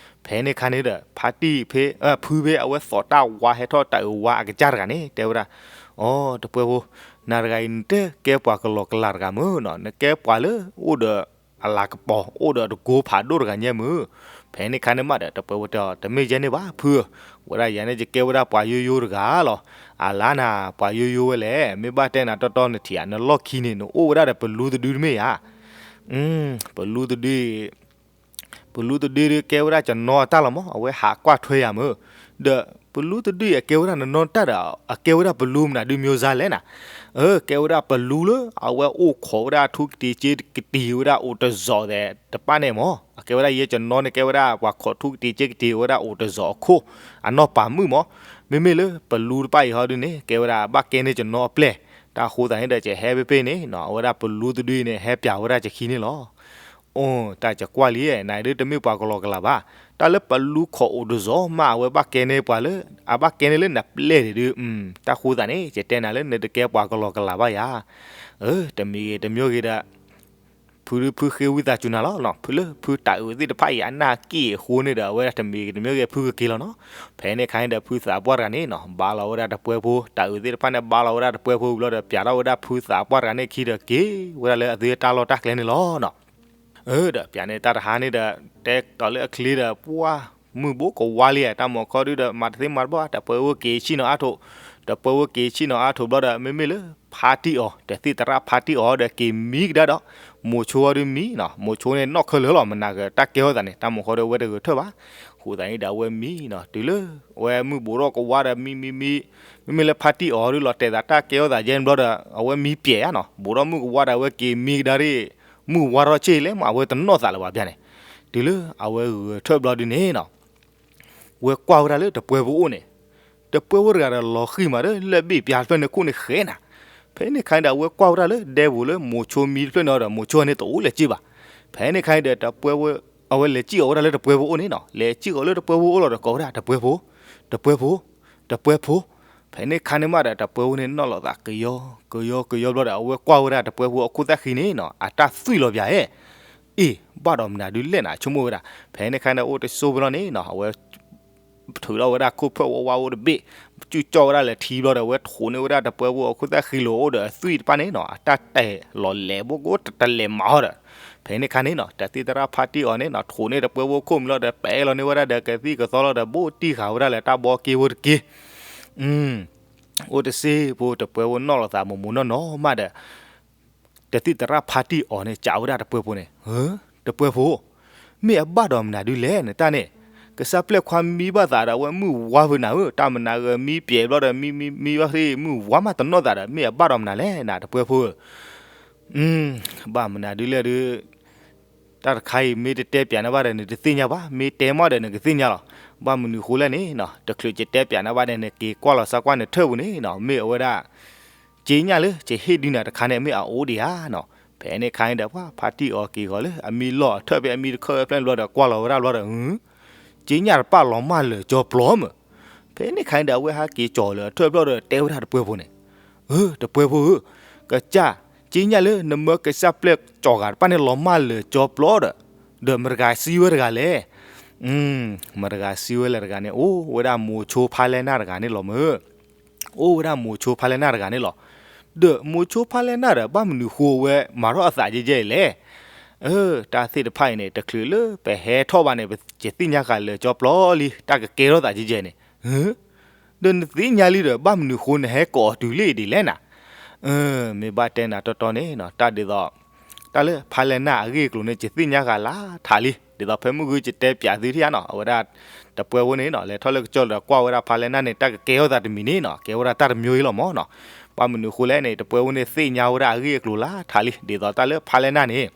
ဖဲန့ၣ်ခါန့ၣ်ဒီး ဖါတံၢ်ဖဲ ဖုဖဲအဝဲသိးတၢ်ဝါဟဲထီၣ် တၢ်အုးဝါအကစၢ်တဂၤန့ၣ် တဲဝဲဒၣ်, အိ တပှဲၤဖိ, နၤတဂၤအံၤ နတကဲပှၤကလီကလီတဂၤမုၢ်နီၤ နကဲပှၤလၢအိၣ်ဒီးအလၤကပီၤ အိၣ်ဒီးတကိဖးဒိၣ်တဂၤညါမုၢ်. ဖဲန့ၣ်ခါန့ၣ်မးဒီး တပှဲၤဖိတဲအီၤ တမ့ၢ်ယဲန့ၣ်ဘၣ်ဖုဧၢ, ဝဲဒၣ်ယၤန့ၣ် ယကဲဝဲဒၣ်ပှၤယိယိတဂၤလီၤ. အလါနၤ ပှၤယိယိဝဲလဲၣ် မ့ၢ်ဘၣ်တဲနၤတီတီနထံၣ်ဧါ နလီၢ်ခံန့ၣ် နအိၣ်ဝဲဒၣ်ဒီးပလူတဒုတမ့ၢ်ဧါ. ပလူတဒု ပလူတဒုဒုးကဲဝဲဒၣ်ကနီအတၢ်လီၤမး အဝဲဟးကွၢ်ထွဲယၤမုၢ်. ဒီးပလူတဒုအံၤ အကဲဝဲဒၣ်နနီတၢ်ဒီး အကဲဝဲဒၣ်ပလူမနုၤဒုး မျိုးစားလဲၣ်နၤ. အၢ ကဲဝဲဒၣ်ပလူလၢ အဝဲအိၣ်ခိးဝဲဒၣ်ထူကတံၤစ့ကတံၤဝဲဒၣ်အိၣ်တစီၤသဲးတပၣ်န့ၣ်မး. အကဲဝဲဒၣ်ယဲကနီန့ၣ် ကဲဝဲဒၣ်ပှၤခိးထူကတံၤစ့ကတံၤဝဲဒၣ်အိၣ်တစီၤအခိၣ် အနီၢ်ပၤမုၣ်မး. မ့မ့ၢ်လၢပလူတဖၣ်အံၤဟီဒုန့ၣ် ကဲဝဲဒၣ်ဘၣ်ကဲန့ၢ်ကနီအပျဲၢ်. တၢ်ဃိသတးန့ၣ်ဒီး ကဟဲဖဲဖဲန့ၣ်နီၤ အဝဲဒၣ်ပလူတဒုအံၤန့ၣ် ဟဲပျးဝဲဒၣ်ကခံန့ၣ်လီၤ. အိ တၢ်ကကွၢ်လံ နဒုးတမ့ၢ်ပှၤကလီကလီဘၣ်. တၢ်လၢပလူခိးအိၣ်တစီၤမး အဝဲဘၣ်ကဲန့ၢ်ပှၤလၢ အဘၣ်ကဲန့ၢ်လၢနပျဲၢ်ဒံးဒုး, တၢ်ဃိသတးန့ၣ် ယတဲနၤလၢနတကဲပှၤကလီကလီဘၣ်ယၤ. အၢ တမံၤဂ့ၤတမံၤဂ့ၤဒီး ဖုဖုဃ့ဝံသးစူၤနၤလီၤ. ဖုလၢဖုတၢ်အုးသ့ၣ်တဖၣ်အံၤ အနာ်က့ၣ်အဃိန့ၣ်ဒီး အဝဲဒၣ်တမံၤဂ့ၤတမံၤဂ့ၤ ဖုကက့ၤလီၤနီၤ. ဖဲန့ၣ်ခါန့ၣ်ဒီး ဖုသးပှၢ်တဂၤန့ၣ်နီၤ ဘါလီၤဝဲဒၣ်တပှဲၤဖိ တၢ်အုးသ့ၣ်တဖၣ်န့ၣ် ဘါလီၤဝဲဒၣ်တပှဲၤဖိဘျီဒီး ပျးထီၣ်ဝဲဒၣ်ဖုသးပှၢ်တဂၤန့ၣ်ခံဒီး က့ၤဝဲဒၣ်လၢအသုတၢ်လီၢ်တၢ်ကျဲန့ၣ်လီၤနီၤ. အၢ ဒီးပျးန့ၣ်တၢ်တဟါန့ၣ်ဒီး တဲတီၤလၢအချ့ဒီး ပှၤမုၢ်ဘိကဝါလံဧါ တၢ်မၤခီဒုဒီး မၤတသ့မၤတဘၣ် တပှဲၤဝဲက့ၤဆ့ၣ်နီၤအါထိး, တပှဲၤဝဲက့ၤဆ့ၣ်နီၤအါထိးဘျီဒီး မ့မ့ၢ်လၢဖါတံၢ်အီၤ တသ့ၣ်သရၣ်ဖါတံၢ်အီၤဒီးက့ၤမံကဒါဒီး မိၤဆိအီၤဒုးမံနီၤ, မိၤဆိန့ၣ်နီၣ်ခဲလၢာ်လီၤ မနၤကတၢ်ကဲထီၣ်သးန့ၣ် တၢ်မၤခီဒု အဝဲတဂဲၤထၢၣ်ဘၣ်. ဃိသးန့ၣ်ဒီးအဝဲမံနီၤ တုၤလၢ အဝဲမုၢ်ဘိးထီၣ်ကဝါဒီးမံမံမံ, မ့မ့ၢ်လၢဖါတံၢ်အီၤဒုးလီၤတဲာ်သးတၢ်ကဲထီၣ်သးယဲၢ်န့ၣ်ဘျီဒီး အဝဲမံပျဲၢ်ဧါနီၤ, ဘိးထီၣ်မုၢ်ကဝါဒီး အဝဲက့ၤမံကဒါရ့ၣ် မုၢ်ဝါထီၣ်ဆ့ၣ်လဲၣ်မး အဝဲတနီၣ်သးလၢၤဘၣ်ဘၣ်န့ၣ်, တုၤလၢအဝဲဂဲၤထၢၣ်ဘျီဒုးန့ၣ်နီၤ ဝဲကွၢ်ဝဲဒၣ်လၢတပှဲၤဖိအိၣ်န့ၣ်, တပှဲၤဖိတဂၤဒီးလီၤဃံၤမးဒီး လၢၢ်ဘ့ၣ်ပျါတဖျၢၣ်န့ၣ်ခိၣ်န့ၣ်ဃဲနၤ, ဖဲန့ၣ်ခါန့ၣ်ဒီး အဝဲကွၢ်ဝဲဒၣ်လၢဒဲပူၤလၢမိၤဆိမံတဖျၢၣ်န့ၣ်ဒီး မိၤဆိန့ၣ်တအိၣ်လၢၤစ့ၢ်ဘၣ်. ဖဲန့ၣ်ခါန့ၣ်ဒီး တပှဲၤဖိ အဝဲလဲၤစံၣ်အီၤဝဲဒၣ်လၢတပှဲၤဖိအိၣ်န့ၣ်နီၤ, လဲၤစံၣ်အီၤလၢတပှဲၤဖိအိၣ်လီၤဒီးကိးဝဲဒၣ် တပှဲၤဖိ တပှဲၤဖိ တပှဲၤဖိ, ဖဲန့ၣ်ခါန့ၣ်မးဒီး တပှဲၤဖိန့ၣ်နီၣ်လီၤသးကယီ ကယီကယီဘျီဒီး အဝဲကွၢ်ဝဲဒၣ်တပှဲၤဖိအခိၣ်သၣ်ဃံန့ၣ်နီၤ အတၢ်သွံၣ်လီၤပၠးဧဲ, အ့ၣ် ဘၣ်ဒီးမနုၤဒုးလဲၣ်နၤ ဆိကမိၣ်ဝဲဒၣ်, ဖဲန့ၣ်ခါန့ၣ် အိၣ်တဆိးဖဲလီၤန့ၣ်နီၤ အဝဲ ထုးထီၣ်ဝဲဒၣ်ခိၣ်ဖၢၣ်ဝါဝါအိၣ်တဘ့ၣ်, ကၠူၣ်ကၠီၣ်ဝဲဒၣ်လၢထံဘျီဒီး အဝဲထိးန့ၢ်ဝဲဒၣ်တပှဲဖိအခိၣ်သၣ်ဃံလိာ်အိၣ်ဒီးအသွံၣ်တဖၣ်န့ၣ်နီၤ အတၢ်တဲာ်လီၤလဲၤဘိကိးတလဲၤမၤအီၤဒီး, ဖဲန့ၣ်ခါန့ၣ်နီၤ တသံၣ်သရၣ်ဖါတံၢ်အီၤန့ၣ်နီၤ ထိးန့ၢ်တပှဲဖိခိၣ်မံၤလီၤဒီး ပဲလီၤန့ၢ်ဝဲဒၣ်ဒီးကသံၣ်ကသီလီၤဒီး ဘိၣ်တံၢ်ဃာ်ဝဲဒၣ်လၢတၢ်ဘီက့ဖိတက့ၢ်. အိၣ်တစ့ဖိ တပှဲဖိနီၣ်လီၤသးမိၢ်မိၢ်နီၢ်နီၢ်မးဒီး တသံၣ်သရၣ်ဖါတံၢ်အီၤန့ၣ် စံးဝဲဒၣ်တပှဲဖိန့ၣ်, တပှဲဖိ, မ့ၢ်အဘၣ်ဒီးမနုၤဒုလဲၣ်နတၢ်န့ၣ်, ကစၢ်ပျဲၢ်ခွါမံဘၣ်သးဒီး အဝဲမုၢ်ဝါဖုးနၤဧၢ, တၢ်မနုၤဂ့ၤမံပျဲးဘျီဒီး မံမံမံဘၣ်သ့ၣ် မုၢ်ဝါမးတနီၣ်သးဒီး မ့ၢ်အဘၣ်ဒီးမနုၤလဲၣ်နတပှဲဖိဧၢ. ဘၣ်မနုၤဒုလဲၣ်ဒု တၢ်တခါအံၤ မ့ၢ်တတဲပၠးနၤဘၣ်ဒီး နတသ့ၣ်ညါဘၣ်, မ့ၢ်တဲမးဒီး နကသ့ၣ်ညါလီၤ. ဘၣ်မနုၤဃိလဲၣ်န့ၣ်နီၤ တချုးကတဲပၠးနၤဘၣ်ဒီး နက့ၤကွၢ်လီၤစၢ်ကွၢ်နထၢၣ်ပူၤန့ၣ်နီၤ မ့ၢ်အဝဲဒၣ် က့ညၣ်လၢကဟ့ၣ်ဒုးနၤတခါန့ၣ် မ့ၢ်အအိၣ်ဒံးဧါနီၤ. ဖဲန့ၣ်ခါန့ၣ်ဒီး ပှၤဖါတံၢ်အီၤက့ၤဃီၤလၢအမံလီၢ်အထၢၣ်ဖဲအမံတခၢၣ်ဝဲဖျၢၣ်န့ၣ်ဘျီဒီး ကွၢ်လီၤဝဲဒၣ်ဘျီဒီး က့ညၣ်တပၣ်လီၤမၢ်လၢာ်ကၠီပျီမၢ်. ဖဲန့ၣ်ခါန့ၣ်ဒီး အဝဲဟးက့ၤကၠီၤလၢအထၢၣ်ဖျၢၣ်ဒီး တဲဝဲဒၣ်တပှဲဖိန့ၣ်, တပှဲဖိဧၢ, ကစၢ် က့ညၣ်လၢနမၢကစၢ်ပျဲၢ်ကၠီၤဂၤတဖၣ်န့ၣ် လီၤမၢ်လၢာ်ကၠီပျီဒီး, ဒီးမတၤတဂၤစံးဝဲတဂၤလဲၣ်. မတၤတဂၤစံးဝဲလဲၣ်တဂၤန့ၣ် အိၣ်ဝဲဒၣ်မိၤဆိဖါလဲၢ်နၢ်တဂၤန့ၣ်လီၤမၢ်. အိၣ်ဝဲဒၣ်မိၤဆိဖါလဲၢ်နၢ်တဂၤန့ၣ်လီၤ. ဒီးမိၤဆိဖါလဲၢ်နၢ်ဒီး ဘၣ်မနုၤဃိအဝဲမၤထီၣ်အသးကဲကဲအံၤလဲၣ်. တၢ်သ့ၣ်တဖၣ်အံၤန့ၣ် တချုးလၢပဟဲထီၣ်ဘၣ်န့ၣ် ပကသ့ၣ်ညါဃာ်လၢာ်ကၠီပျီလံ တၢ်ကကဲထီၣ်သးကဲကဲန့ၣ်, ဒီးနသ့ၣ်ညါလံဒီး ဘၣ်မနုၤဃိနဟဲကိးအီၤတုၤလံဒ်လဲၣ်နၤ. မ့ၢ်ဘၣ်တဲနၤတီတီန့ၣ် တၢ်ဒ်သိး တၢ်လၢဖါလဲၢ်နၢ်အဂ့ၢ်အကျိၤန့ၣ် ယသ့ၣ်ညါဃာ်လၢထးလံ. ဒ်သိးဖဲမုၢ်ဂုၢ်ယတဲပၠးသုထံၣ်ဧါနီၤ အဝဲဒၣ် တပှဲဖိန့ၣ်နီၤ လဲၤထီၣ်လၢကစၢၢ်ဒီးကွၢ်ဝဲဒၣ်ဖါလဲၢ်နၢ်န့ၣ် တၢ်ကကဲထီၣ်သးတမံၤန့ၣ်နီၤ ကဲဝဲဒၣ်တၢ်တမျိုးအံၤလီၤမၢ်နီၤ. ဘၣ်မနုၤဃိလဲၣ်န့ၣ် တပှဲဖိန့ၣ်သ့ၣ်ညါဝဲဒၣ်အဂ့ၢ်အကျိၤလၢထးလံ ဒ်သိးတၢ်လၢဖါလဲၢ်နၢ်န့ၣ်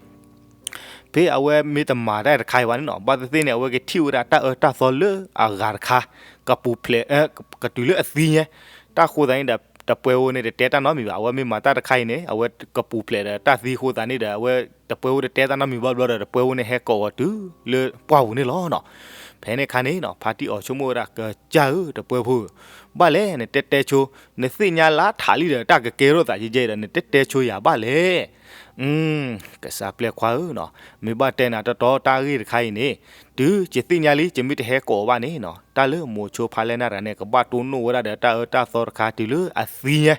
ဖဲအဝဲမ့ၢ်တမၤတၢ်တခါအံၤဘၣ်န့ၣ်နီၤ ဘၣ်သ့ၣ်သ့ၣ်န့ၣ် အဝဲကထံၣ်ဝဲဒၣ်တၢ်အၢတၢ်သီလၢအဂၤတခါ ကပူၤဖျဲး ကတုၤလၢအသံညါ. တၢ်ဃိသးန့ၣ်ဒီး တပှဲဖိန့ၣ် တတဲတၢ်နီတမံၤဘၣ်. အဝဲမ့ၢ်မၤတၢ်တခါအံၤန့ၣ် အဝဲကပူၤဖျဲးဒီးတၢ်သံဃိသးန့ၣ်ဒီး အဝဲတပှဲဖိတတဲတၢ်နီတမံၤဘၣ်ဘျီဒီး တပှဲဖိန့ၣ်ဟဲကိးအီၤတုၤလၢပှၢ်ပူၤန့ၣ်လီၤနီၤ. ဖဲန့ၣ်ခါန့ၣ်နီၤ ဖါတံၢ်အီၤဆိကမိၣ်ဝဲဒၣ် ကစၢ်ဧၢ တပှဲဖိဧၢ, ဘၣ်လဲၣ်နတဲတဲဆိ နသ့ၣ်ညါလၢထးလံဒီး တၢ်ကကဲထီၣ်သးကဲကဲဒီး နတဲတဲဆိယၤဘၣ်လဲၣ်. ကစၢ်ပျဲၢ်ခွါဧၢနီၤ, မ့ၢ်ဘၣ်တဲနၤတီတီတၢ်ဂ့ၢ်တခါအံၤန့ၣ်, တုၤယသ့ၣ်ညါလံ ယမ့ၢ်တဟဲကိးဘၣ်န့ၣ်နီၤ, တၢ်လၢမိၤဆိဖါလဲၢ်နၢ်တဂၤန့ၣ် ကဘၣ်တိၢ်နီၣ်ဝဲဒၣ်ဒီးတၢ်အၢတၢ်သီတခါ တုၤလၢအသံညါ,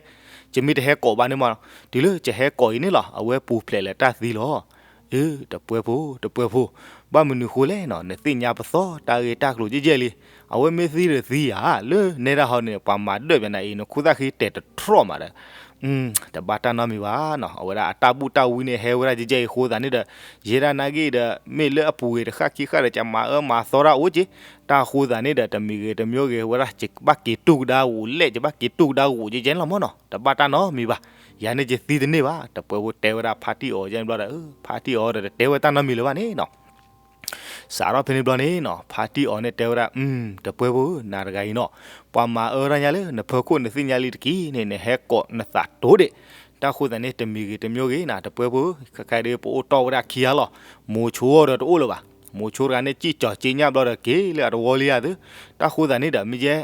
ယမ့ၢ်တဟဲကိးဘၣ်န့ၣ်မး, တုၤလၢယဟဲကိးအံၤန့ၣ်လီၤ အဝဲပူၤဖျဲးလၢတၢ်သံလီၤ. အၢ တပှဲဖိ တပှဲဖိ, ဘၣ်မနုၤဃိလဲၣ်နီၤ, နသ့ၣ်ညါပသီတၢ်ဂ့ၢ်တၢ်ကျိၤကဲကဲလံ, အဝဲမ့ၢ်သံဒီးသံယၤ, လၢနဲဒၣ်ဟီန့ၣ် ပှၤမၤဒၢၣ်ပနၤအံၤ နခိၣ်သၣ်ဃံတဲာ်တတြီၣ်မးဒီး တဘၣ်တၢ်နီတမံၤဘၣ်နီၤ, အဝဲဒၣ်အတၢ်ဘူၣ်တၢ်ဝံန့ၣ် ဟဲဝဲဒၣ်ကဲကဲအံၤအဃိသတးန့ၣ်ဒီး, ယဲဒၣ်နာ်က့ဒီး မ့ၢ်လၢအပူၤဂ့ၤတဃၣ်ခံဃၣ်ဒီး ကမၤအၢမၤသီတၢ်အိၣ်က့, တၢ်အဃိသတးန့ၣ်ဒီး တမံၤဂ့ၤတမံၤဂ့ၤ ဝဲဒၣ် ယဘၣ်က့ၤတူၢ်ကဒါဝူးလဲၣ် ယဘၣ်က့ၤတူၢ်ကဒါဝူးကဲကဲန့ၣ်လီၤမၢ်နီၤ, တဘၣ်တၢ်နီတမံၤဘၣ်, ယၤန့ၣ်ယသံတန့ၢ်ဘၣ်, တပှဲဖိတဲဝဲဒၣ်ဖါတံၢ်အီၤကဲန့ၣ်ဘျီဒီး, ဖါတံၢ်အီၤဒီး တတဲဝဲတၢ်နီတမံၤလၢၤဘၣ်န့ၣ်နီၤ. စးထီၣ်ဖဲန့ၣ်ဘျီန့ၣ်နီၤ, ဖါတံၢ်အီၤန့ၣ်တဲဝဲဒၣ်, တပှဲဖိဧၢ, နၤတဂၤအံၤနီၤ, ပှၤမၤအၢတၢ်ညါလၢနဖၢခိၣ်နသ့ၣ်ညါလံတက့ၢ်န့ၣ် နဟဲကိးနသးတိၤဒံး, တၢ်ဃိသတးန့ၣ် တမံၤဂ့ၤတမံၤဂ့ၤနၤ တပှဲဖိဧၢ, ခဲခါဒုးပအိၣ်တီၢ်ဝဲဒၣ်ခံဂၤလီၤ, မိၤဆိဒီးတအိၣ်လၢၤဘၣ်, မိၤဆိတဂၤန့ၣ် ကံၣ်ကၠီၤက့ညၣ်ဘျီဒီးက့ၤလၢအတဝီလံဧါသု, တၢ်ဃိသတးန့ၣ်ဒီး မ့ၢ်ယဲ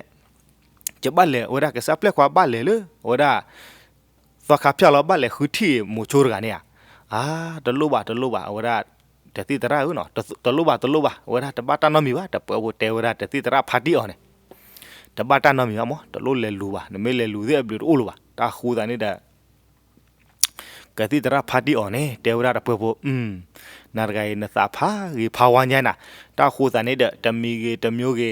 ယဘၣ်လဲၤဝဲဒၣ်ကစၢ်ပျဲၢ်ခွါဘၣ်လဲၤလၢ အဝဲဒၣ် သီခါဖၠၣ်လီၤ ဘၣ်လဲၤဃုထံၣ်မိၤဆိတဂၤန့ၣ်ဧါ, အါ တလိၣ်ဘၣ်တလိၣ်ဘၣ် အဝဲဒၣ် တသံၣ်သရၣ်ဧၢနီၤ, တလိၣ်ဘၣ်တလိၣ်ဘၣ် အဝဲဒၣ်တဘၣ်တၢ်နီတမံၤဘၣ်, တပှဲဖိတဲဝဲဒၣ်တသံၣ်သရၣ်ဖါတံၢ်အီၤန့ၣ်, တဘၣ်တၢ်နီတမံၤဘၣ်မၢ်, တလိၣ်လဲၤလူၤဘၣ်, နမ့ၢ်လဲၤလူၤသ့ၣ်အဘျုးတအိၣ်လၢၤဘၣ်, တၢ်ဃိသတးန့ၣ်ဒီး ကသံၣ်သရၣ်ဖါတံၢ်အီၤန့ၣ် တဲဝဲဒၣ်တပှဲဖိ, နၤတဂၤအံၤ နသးဖးဂ့ၤဖးဝါညါနၤ, တၢ်ဃိသတးန့ၣ်ဒီး တမံၤဂ့ၤတမံၤဂ့ၤ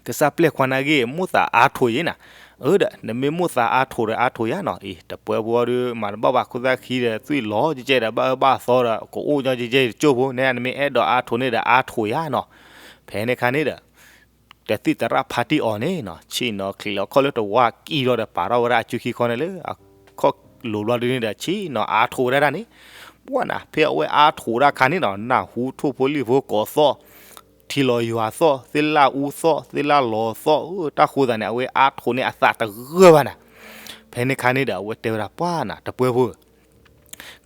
ကစၢ်ပျဲၢ်ခွါနာ်က့ မိၣ်သးအါထိးယဲနၤ, အၢဒီး နမ့ၢ်မိၣ်သးအါထိးဒီးအါထိးယၤနီၤ, အံၤ တပှဲဖိအီၤဒီး မၤတဘၣ်ဘၣ် ခိၣ်သၣ်ခံဒီး သွံၣ်လီၤကဲကဲဒီး ဘၣ်အၢဘၣ်သီဒီး ကအိၣ်ညီကဲကဲတကၠိၢ်ဖိန့ၣ်, နမ့ၢ်အဲၣ်ဒိးအါထိးန့ၣ်ဒီးအါထိးယၤနီၤ, ဖဲန့ၣ်ခါန့ၣ်ဒီး တသံၣ်သရၣ်ဖါတံၢ်အီၤန့ၣ်နီၤ ဆ့ၣ်နီၤချံးလီၤခီၣ်လၢတဝါကံၢ်လီၤဒီး ပာ်ထီၣ်ဝဲဒၣ်အစုခံခီန့ၣ်လၢ အခီၣ်လိၤဘျီဒုန့ၣ်ဒီး ဆ့ၣ်နီၤအါထိးဝဲဒၣ်တၢ်န့ၣ်, ပှၢ်နၤ ဖဲအဝဲအါထိးဒၣ်ခါန့ၣ်နီၤ နၢ်ဟူထိၣ်ဖိလံၣ်ဖိကိးသီၣ်, ထံလီၤယွၤသီၣ်, သ့ၣ်လၣ်အူသီၣ်, သ့ၣ်လၣ်လီၤသီၣ်, တၢ်ဃိသတးန့ၣ် အဝဲအါထိးန့ၣ်အသးတဂၢၢ်ဘၣ်နၤ, ဖဲန့ၣ်ခါန့ၣ်ဒီး အဝဲတဲဝဲဒၣ် ပှၢ်နၤ တပှဲဖိဧၢ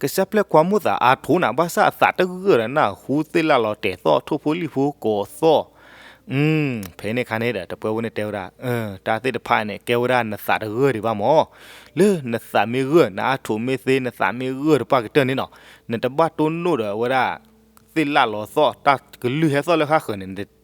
ကစၢ်ပျဲၢ်ခွါမိၣ်သးအါထိးနၤ ဘၣ်ဆၣ်အသးတဂၢၢ်ဒီး နၢ်ဟူသ့ၣ်လၣ်လီၤတဲာ်သီၣ် ထိၣ်ဖိလံၣ်ဖိကိးသီၣ်, ဖဲန့ၣ်ခါန့ၣ်ဒီး တပှဲဖိန့ၣ်တဲဝဲဒၣ်, တၢ်သ့ၣ်တဖၣ်န့ၣ် ကဲဝဲဒၣ်နသးတဂၢၢ်ဒံးဘၣ်မၢ်, လၢနသးမ့ၢ်ဂၢၢ် နအါထိးမ့ၢ်သ့ နသးမ့ၢ်ဂၢၢ်တပှၢ်ကတၢၢ်န့ၣ်နီၤ, နတဘၣ်တိၢ်နီၣ်ဒီးအဝဲဒၣ် သ့ၣ်လၣ်လီၤသီၣ် တၢ်ကလုၢ်ဟဲသီၣ်လၢဃၣ်ဃၢၤန့ၣ်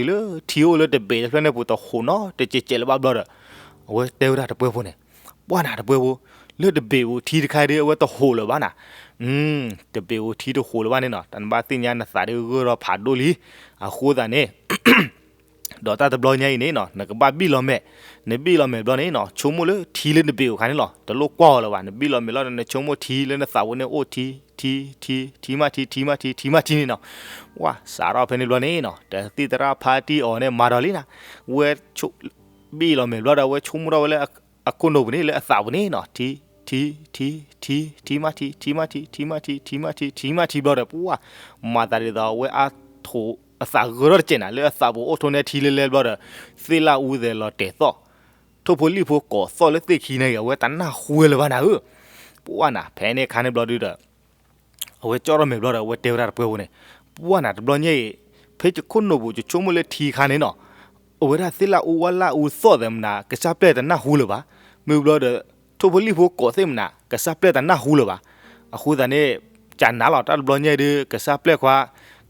အဝဲကွၢ်တုၤလၢထံအိၣ်လၢတဘ့ၣ်တဖျၢၣ်န့ၣ်ပူၤတဟူးနီတစဲးစဲးလၢၤဘၣ်ဘျီဒီး အဝဲတဲဝဲဒၣ်တပှဲၤဖိန့ၣ်, ပှၢ်နၤတပှဲၤဖိ, လၢတဘ့ၣ်ပူၤထံတခါဒီးအဝဲတဟူးလၢၤဘၣ်နၤ, တဘ့ၣ်ပူၤထံတဟူးလၢၤဘၣ်န့ၣ်နီၤ တၢ်နဘၣ်သ့ၣ်ညါနသးဒုးဂၢၢ်ထီၣ်ဖးဒိၣ်လံ, အဃိသတးန့ၣ် ဒီးတၢ်တဘျီညါအံၤန့ၣ်နီၤ နကဘၣ်ဘံၣ်လီၤမဲာ်, နဘံၣ်လီၤမဲာ်ဘျီန့ၣ်နီၤ ဆိကမိၣ်လၢထံလၢနဘ့ၣ်ပူၤခါန့ၣ်လီၤ တလိၣ်ကွၢ်အီၤလၢၤဘၣ်, နဘံၣ်လီၤမဲာ်လီၤဒီး နဆိကမိၣ်ထံလၢနသးပူၤန့ၣ်အိၣ်ထံ, ထံ, ထံ, ထံမ့ၢ်ထံ, ထံမ့ၢ်ထံ, ထံမ့ၢ်ထံန့ၣ်နီၤ, ဝါ စးထီၣ်ဖဲန့ၣ်ဘျီန့ၣ်နီၤ တသံၣ်သရၣ်ဖါတံၢ်အီၤန့ၣ် မၤဒီးလံနၤ, ဝဲ ဘံၣ်လီၤမဲာ်ဘျီဒီး အဝဲဆိကမိၣ်ထီၣ်ဝဲလၢ အခိၣ်နူာ်ပူၤန့ၣ် လၢအသးပူၤန့ၣ်နီၤ ထံ, ထံ, ထံ, ထံ, ထံမ့ၢ်ထံ, ထံမ့ၢ်ထံ, ထံမ့ၢ်ထံ, ထံမ့ၢ်ထံ, ထံမ့ၢ်ထံဘျီဒီး ပှၢ် မၤသးဒ်သိးအဝဲအါထိး အသးဂၢၢ်ထီၣ်တစဲးနၤ လၢအသးပူၤအိၣ်ထိးန့ၢ်ထံလၢလဲဘျီဒီး သ့ၣ်လၣ်အူသဲးလီၤတဲာ်သီၣ်, ထိၣ်ဖိလံၣ်ဖိကိးသီၣ်လၢသ့ၣ်ခံန့ၣ်ဂ့ၤ အဝဲတနၢ်ဟူလၢၤဘၣ်နၤဧၢ, ပှၢ်နၤ ဖဲန့ၣ်ခါန့ၣ်ဘျီဒုဒီး အဝဲကၠီၣ်ထီၣ်မဲာ်ဘျီဒီး အဝဲတဲဝဲဒၣ်တပှဲၤဖိန့ၣ်, ပှၢ်နၤတဘျီညါအံၤ ဖဲယခိၣ်နူာ်ပူၤယဆိကမိၣ်လၢထံခါန့ၣ်နီၤ, အဝဲဒၣ်သ့ၣ်လၣ်အူဝါလၣ်အူသီၣ်သဲးမနၤ ကစၢ်ပျဲၢ်တနၢ်ဟူလၢၤဘၣ်, မ့ၢ်ဘျီဒီး ထိၣ်ဖိလံၣ်ဖိကိးသ့ၣ်မနၤ ကစၢ်ပျဲၢ်တနၢ်ဟူလၢၤဘၣ်, အဃိသတးန့ၣ် ကနၤလီၤ တၢ်တဘျီညါအံၤဒု ကစၢ်ပျဲၢ်ခွါ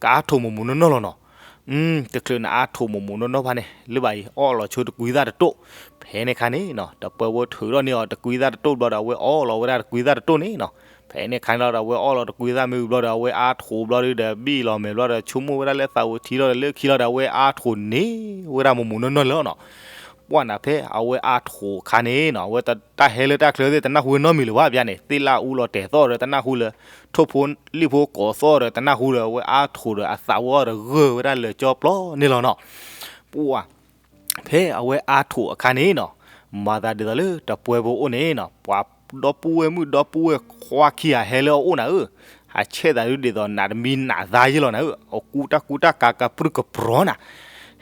ကအါထိးမိၢ်မိၢ်နီၢ်နီၢ်လီၤနီၤ တချုးနအါထိးမိၢ်မိၢ်နီၢ်နီၢ်ဘၣ်န့ၣ် လၢဘၣ်အံၤ အီၣ်လီၤဆိတကွံသၣ်တတိၢ်, ဖဲန့ၣ်ခါန့ၣ်နီၤ တပှဲၤဖိထုးထီၣ်န့ၢ်အီၤတကွံသၣ်တတိၢ်ဘျီဒီး အဝဲအီၣ်လီၤဝဲဒၣ်တကွံသၣ်တတိၢ်န့ၣ်နီၤ, ဖဲန့ၣ်ခါန့ၣ်လီၤဒီး အဝဲအီၣ်လီၤတကွံသၣ်မ့ၢ်ဝံၤဘျီဒီး အဝဲအါထိးဘျီဒုဒီး ဘံၣ်လီၤမဲာ်ဘျီဒီး ဆိကမိၣ်ဝဲဒၣ်လၢသးပူၤထံလီၤဒီး လၢခံလီၤဒီး အဝဲအါထိးန့ၢ်ဝဲဒၣ်မိၢ်မိၢ်နီၢ်နီၢ်လီၤနီၤ ပှၢ်နၤဖဲအဝဲအါထိးအခါန့ၣ်နီၤ အဝဲတၢ်ဟဲလၢတၢ်ချၢသ့ၣ် တနၢ်ဟူဝဲနီတမံၤလၢၤဘၣ် ပျၢ်န့ၣ် သ့ၣ်လၣ်အူလီၤတဲာ်သီၣ်ဒီးတနၢ်ဟူလၢၤ, ထိၣ်ဖိလံၣ်ဖိကိးသီၣ်ဒီးတနၢ်ဟူဒီး အဝဲအါထိးဒီးအသးဝဲအီၤဒီးဂၢၢ်ဝဲဒၣ်လၢာ်ကၠီပျီန့ၣ်လီၤနီၤ, ပှၢ် ဖဲအဝဲအါထိးအခါန့ၣ်နီၤ, မၤသးဒ်သိးလၢတပှဲၤဖိအိၣ်န့ၣ်နီၤ ပှၤဒီပုၢ်ဝဲၢ်မုၣ်ဒီပုၢ်ဝဲၢ်ခွါခံဂၤဟဲလၢအအိၣ်နၤဧၢ, ဟးဆဲးသးဒုဒ်သိးနးတမံနးသါယ့ၢ်လီၤနၤဧၢ, အကူတၢ်ကူတၢ်ကး ကပြုၢ်ကပြီၤနၤ,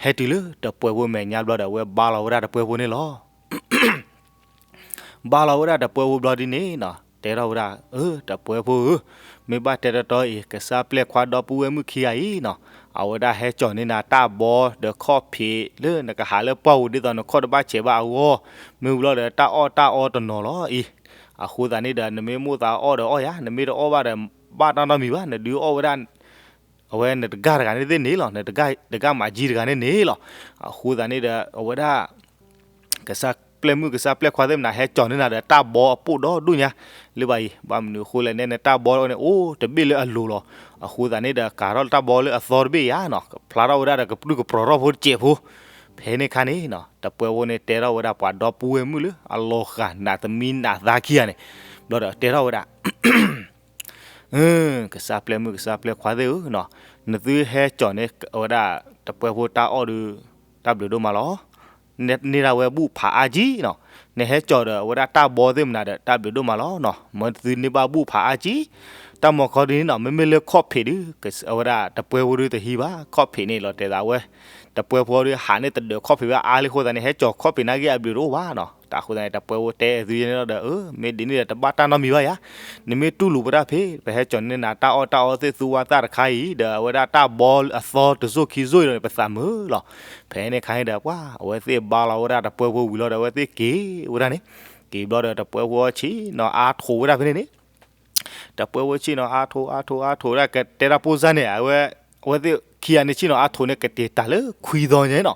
ဟဲတုၤလၢတပှဲၤဖိမဲာ်ညါဘျီဒီး အဝဲဘါလီၤဝဲဒၣ်တပှဲၤဖိန့ၣ်လီၤ. ဘါလီၤဝဲဒၣ်တပှဲၤဖိဘျီဒ်န့ၣ်နီၤ တဲထီၣ်ဝဲဒၣ်, အၢ တပှဲၤဖိဧၢ, မ့ၢ်ဘၣ်တဲတီတီအံၤ ကစၢ်ပျဲၢ်ခွါဒီပုၢ်ဝဲၢ်မုၣ်ခံဂၤအံၤနီၤ, အဝဲဒၣ်ဟဲကၠီၤန့ၢ်နၤတၢ်ဘီဒီးခီၣ်ဖံးလၢနကဟးလၢပှၢ်ပူၤဒ်သိးနခီၣ်တဘၣ်ဆဲးဘၣ်အဂီၢ်, မ့ၢ်ဘျီဒီးတၢ်အီၣ်တၢ်အီတနီၤလီၤအံၤ, အဃိသတးန့ၣ်ဒီး နမ့ၢ်မိၣ်သးအီၣ်ဒီးအီၣ်ယၤ, နမ့ၢ်တအီၣ်ဘၣ်ဒီး ဘၣ်တၢ်နီတမံၤဘၣ်, နဒုးအီၣ်ဝဲဒၣ် အဝဲနတဂၤတဂၤန့ၣ်သ့ၣ်န့ၣ်လီၤ, နတဂၤမၤကၠံတဂၤန့ၣ်န့ၣ်လီၤ. အဃိသတးန့ၣ်ဒီး အဝဲဒၣ် ကစၢ်ပျဲၢ်မုၣ်ကစၢ်ပျဲၢ်ခွါသ့ၣ်မနၤ ဟဲကၠီၤန့ၢ်နၤဒီးတၢ်ဘီအပိၢ်ဒီဒူၣ်ညါ, လၢဘၣ်အံၤ ဘၣ်မနုၤအဃိလဲၣ်န့ၣ် နတၢ်ဘီန့ၣ် အိၣ်တဘ့ၣ်လၢအလိၤလီၤ. အဃိသတးန့ၣ်ဒီး ကၤထီၣ်တၢ်ဘီလၢအသီတဘ့ၣ်ယါနီၤ, ဖျါထီၣ်ဝဲဒၣ်ဒီးကပြုၢ်ကပြီၤထီၣ်ဖိတစဲးဖိ, ဖဲန့ၣ်ခါန့ၣ်နီၤ တပှဲၤဖိန့ၣ်တဲထီၣ်ဝဲဒၣ်ပှၤဒီပုၢ်ဝဲၢ်မုၣ်လၢအလီၤဂာ်နးတမံနးသါခံဂၤန့ၣ်, ဘျီဒီးတဲထီၣ်ဝဲဒၣ် ကစၢ်ပျဲၢ်မုၣ်ကစၢ်ပျဲၢ်ခွါသ့ၣ်ဧၢနီၤ, နသုဟဲကၠီၤန့ၢ်ဝဲဒၣ် တပှဲၤဖိတၢ်အီၣ်ဒီး တၢ်ဘျုးဒိၣ်မးလီၤ. န့ၢ်ဒၣ်ဝဲဘူၣ်ဖးအါကံနီၤ, နဟဲကၠီၤဒီးအဝဲဒၣ်တၢ်ဘီသ့ၣ်မနၤဒီး တၢ်ဘျုးဒိၣ်မးလီၤနီၤ, မ့ၢ်သုန့ၢ်ဘၣ်ဘူၣ်ဖးအါကံ, တၢ်မီၤခီဒ်န့ၣ်နီၤ, မ့မ့ၢ်လၢခီၣ်ဖံးဒုး အဝဲဒၣ်တပှဲၤဖိဒုးတဟံးဘၣ်, ခီၣ်ဖံးန့ၣ်လီၤတဲာ်သးဝဲ တပှဲၤဖိဒုးဟးန့ၢ်တဒၢးခီၣ်ဖံးဝဲအါလံအဃိသတးန့ၣ် ဟဲကၠီၤခီၣ်ဖံးနာ်က့အဘျုးတအိၣ်ဘၣ်နီၤ. တၢ်အဃိသတးန့ၣ် တပှဲၤဖိတဲသုန့ၣ်လီၤဒီး အၢ မ့ၢ်ဒ်န့ၣ်ဒီးတဘၣ်တၢ်နီတမံၤဘၣ်ယါ, နမ့ၢ်တူၢ်လိာ်ပတၢ်ဖဲ ပဟဲကၠီၤန့ၢ်နၤတၢ်အီၣ်တၢ်အီသ့ၣ်သူဝါသၣ်တခါအံၤ ဒီးအဝဲဒၣ်တၢ်ဘီအသီတစိၢ်ခံစိၢ်အံၤဒီးန့ၣ် ပသးမုာ်လီၤ. ဖဲန့ၣ်ခါန့ၣ်ဒီး ပှၤအဝဲသ့ၣ်ဘါလီၤဝဲဒၣ်တပှဲၤဖိဝံၤလီၤဒီး အဝဲသ့ၣ်က့ၤဝဲဒၣ်န့ၣ်, က့ၤဘျီဒီးတပှဲၤဖိအီၤဆ့ၣ်နီၤအါထိးဝဲဒၣ်ဖဲန့ၣ်န့ၣ် တပှဲၤဖိဆ့ၣ်နီၤအါထိးအါထိးအါထိးဒၣ် ကတဲဒၣ်ပိၢ်စၢ်န့ၣ် အဝဲ အဝဲသ့ၣ်ခံဂၤန့ၣ်ဆ့ၣ်နီၤအါထိးန့ၣ် ကတ့ၤတၢ်လၢခွံသီညါနီၤ,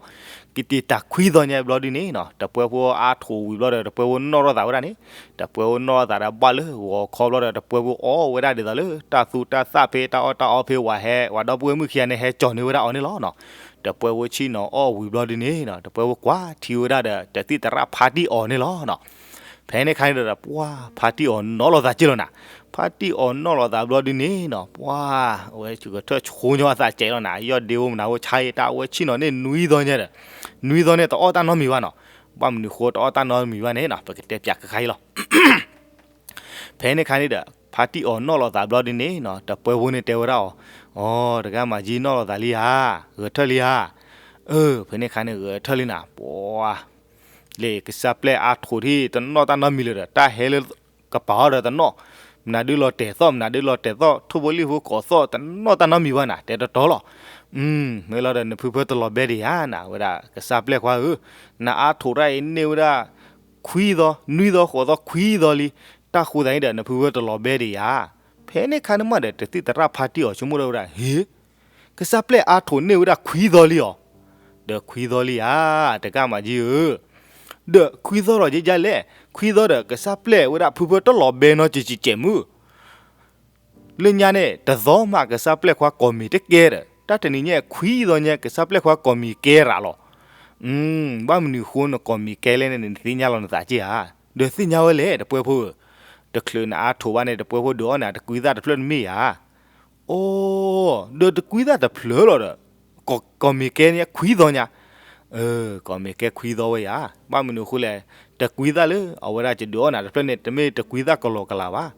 ကတ့ၤတၢ်ခွံသီညါဘျီဒ်န့ၣ်နီၤ တပှဲၤဖိအါထိးဝံၤဘျီဒီး တပှဲၤဖိနီၣ်ထီၣ်သးဝဲဒၣ်န့ၣ်, တပှဲၤဖိနီၣ်ထီၣ်သးဒီးဘၣ်လၢဂီၤခီဘျီဒီး တပှဲၤဖိအီၣ်ဝဲဒၣ်ဒ်သိးလၢတၢ်သူတၢ်သၣ်ဖဲတၢ်အီၣ်တၢ်အီဖဲဝဲဟဲ ဝဲဒီပုၢ်ဝဲၢ်မုၣ်ခံဂၤန့ၣ် ဟဲကၠီၤန့ၢ်ဝဲဒၣ်အီၤန့ၣ်လီၤနီၤ. တပှဲၤဖိဆ့ၣ်နီၤအီၣ်ဝံၤဘျီဒ်န့ၣ်နီၤ တပှဲၤဖိကွၢ်ထံဝဲဒၣ်ဒီး တသံၣ်သရၣ်ဖါတံၢ်အီၤန့ၣ်လီၤနီၤ. ဖဲန့ၣ်ခါန့ၣ်ဒီး ပှၤဖါတံၢ်အီၤနီၣ်လီၤသးက့ၢ်လီၤနၤ, ဖါတံၢ်အီၤနီၣ်လီၤသးဘျီဒ်န့ၣ်နီၤ ပှၤ အဝဲကထၢၣ်ဆိညီအသးကဲးလီၤနၤ, ယီၢ်ဒ့အိၣ်မနၤအိၣ်ဆါအံၤ တၢ်အဝဲဆ့ၣ်နီၤန့ၣ်နွံသီညါဒီး နွံသီန့ၣ်တအီၣ်တၢ်နီတမံၤဘၣ်နီၤ. ဘၣ်မနုၤဃိတအီၣ်တၢ်နီတမံၤဘၣ်န့ၣ်နီၤ ပကတဲပၠးခဲခါအံၤလီၤ. ဖဲန့ၣ်ခါန့ၣ်ဒီး ဖါတံၢ်အီၤနီၣ်လီၤသးဘျီဒ်န့ၣ်နီၤ တပှဲၤဖိန့ၣ်တဲဝဲဒၣ်အီၤ, အိ တဂၤမၤကၠံနီၣ်လီၤသးလံဧါ, ဂဲၤထၢၣ်လံဧါ. အၢ ဖဲန့ၣ်ခါန့ၣ်ဂဲၤထၢၣ်လံနၤ ပှၤ လၢကစၢ်ပျဲၢ်အါထိးထံၣ်တနီၣ်တၢ်နီတမံၤလၢၤဒီး တၢ်ဟဲလၢကပၤအီၤဒီးတနီၣ်, မနုၤဒုးလီၤတဲာ်သီၣ် မနုၤဒုးလီၤတဲာ်သီၣ် ထိၣ်ဖိလံၣ်ဖိကိးသီၣ် တနီၣ်တၢ်နီတမံၤဘၣ်နၤ တဲတီတီလီၤ. မ့ၢ်လီၤဒီးနဖုဖၢတလီၤဘဲဒံးဧါနၤ ဝဲဒၣ်ကစၢ်ပျဲၢ်ခွါဧၢ, နအါထိးတၢ်အံၤန့ၢ်ဝဲဒၣ် ခွံသီ နွံသီဃိးသီခွံသီလံ, တၢ်ဃိသတးန့ၣ်ဒီး နဖုဖၢတလီၤဘဲဒံးဧါ. ဖဲန့ၣ်ခါန့ၣ်မးဒီး တသံၣ်သရၣ်ဖါတံၢ်အီၤဆိကမိၣ်ထီၣ်ဝဲဒၣ် ဟ့ ကစၢ်ပျဲၢ်အါထိးန့ၢ်ဝဲဒၣ်ခွံသီလံအီၤ, ဒီးခွံသီလံဧါ, တဂၤမၤကၠံဧၢ, ဒီးခွံသီလီၤကဲကဲလဲၣ်, ခွံသီဒီးကစၢ်ပျဲၢ်ဝဲဒၣ်ဖုဖၢတလီၤဘဲနီတစဲးစဲးမုၢ် လၢညါန့ၣ် တသီမးကစၢ်ပျဲၢ်ခွါကိးမံၤတကဲဒီး တၢ်တနံၤညါခွံသီညါ ကစၢ်ပျဲၢ်ခွါကိးမံၤကဲရၤလီၤ. ဘၣ်မနုၤဃိနကိးမံၤကဲလဲၣ်န့ၣ် နသ့ၣ်ညါလီၤနသးက့ၢ်ဧါ, ဒီးသ့ၣ်ညါဝဲလဲၣ် တပှဲၤဖိဧၢ, တချုးနအါထိးဘၣ်န့ၣ် တပှဲၤဖိဒုးအီၣ်နၤတကွံသၣ်တဖျၢၣ်တမ့ၢ်ဧါ. အိ ဒီးတကွံသၣ်တဖျၢၣ်လီၤဒီး ကိးမံၤကဲညါခွံသီညါ, ကိးမံၤကဲခွံသီဝဲဧါ, ဘၣ်မနုၤအဃိလဲၣ်, တကွံသၣ်လၢအဝဲဒၣ်ကဒုးအီၣ်နၤတဖျၢၣ်န့ၣ် တမ့ၢ်တကွံသၣ်ကလီကလီဘၣ်,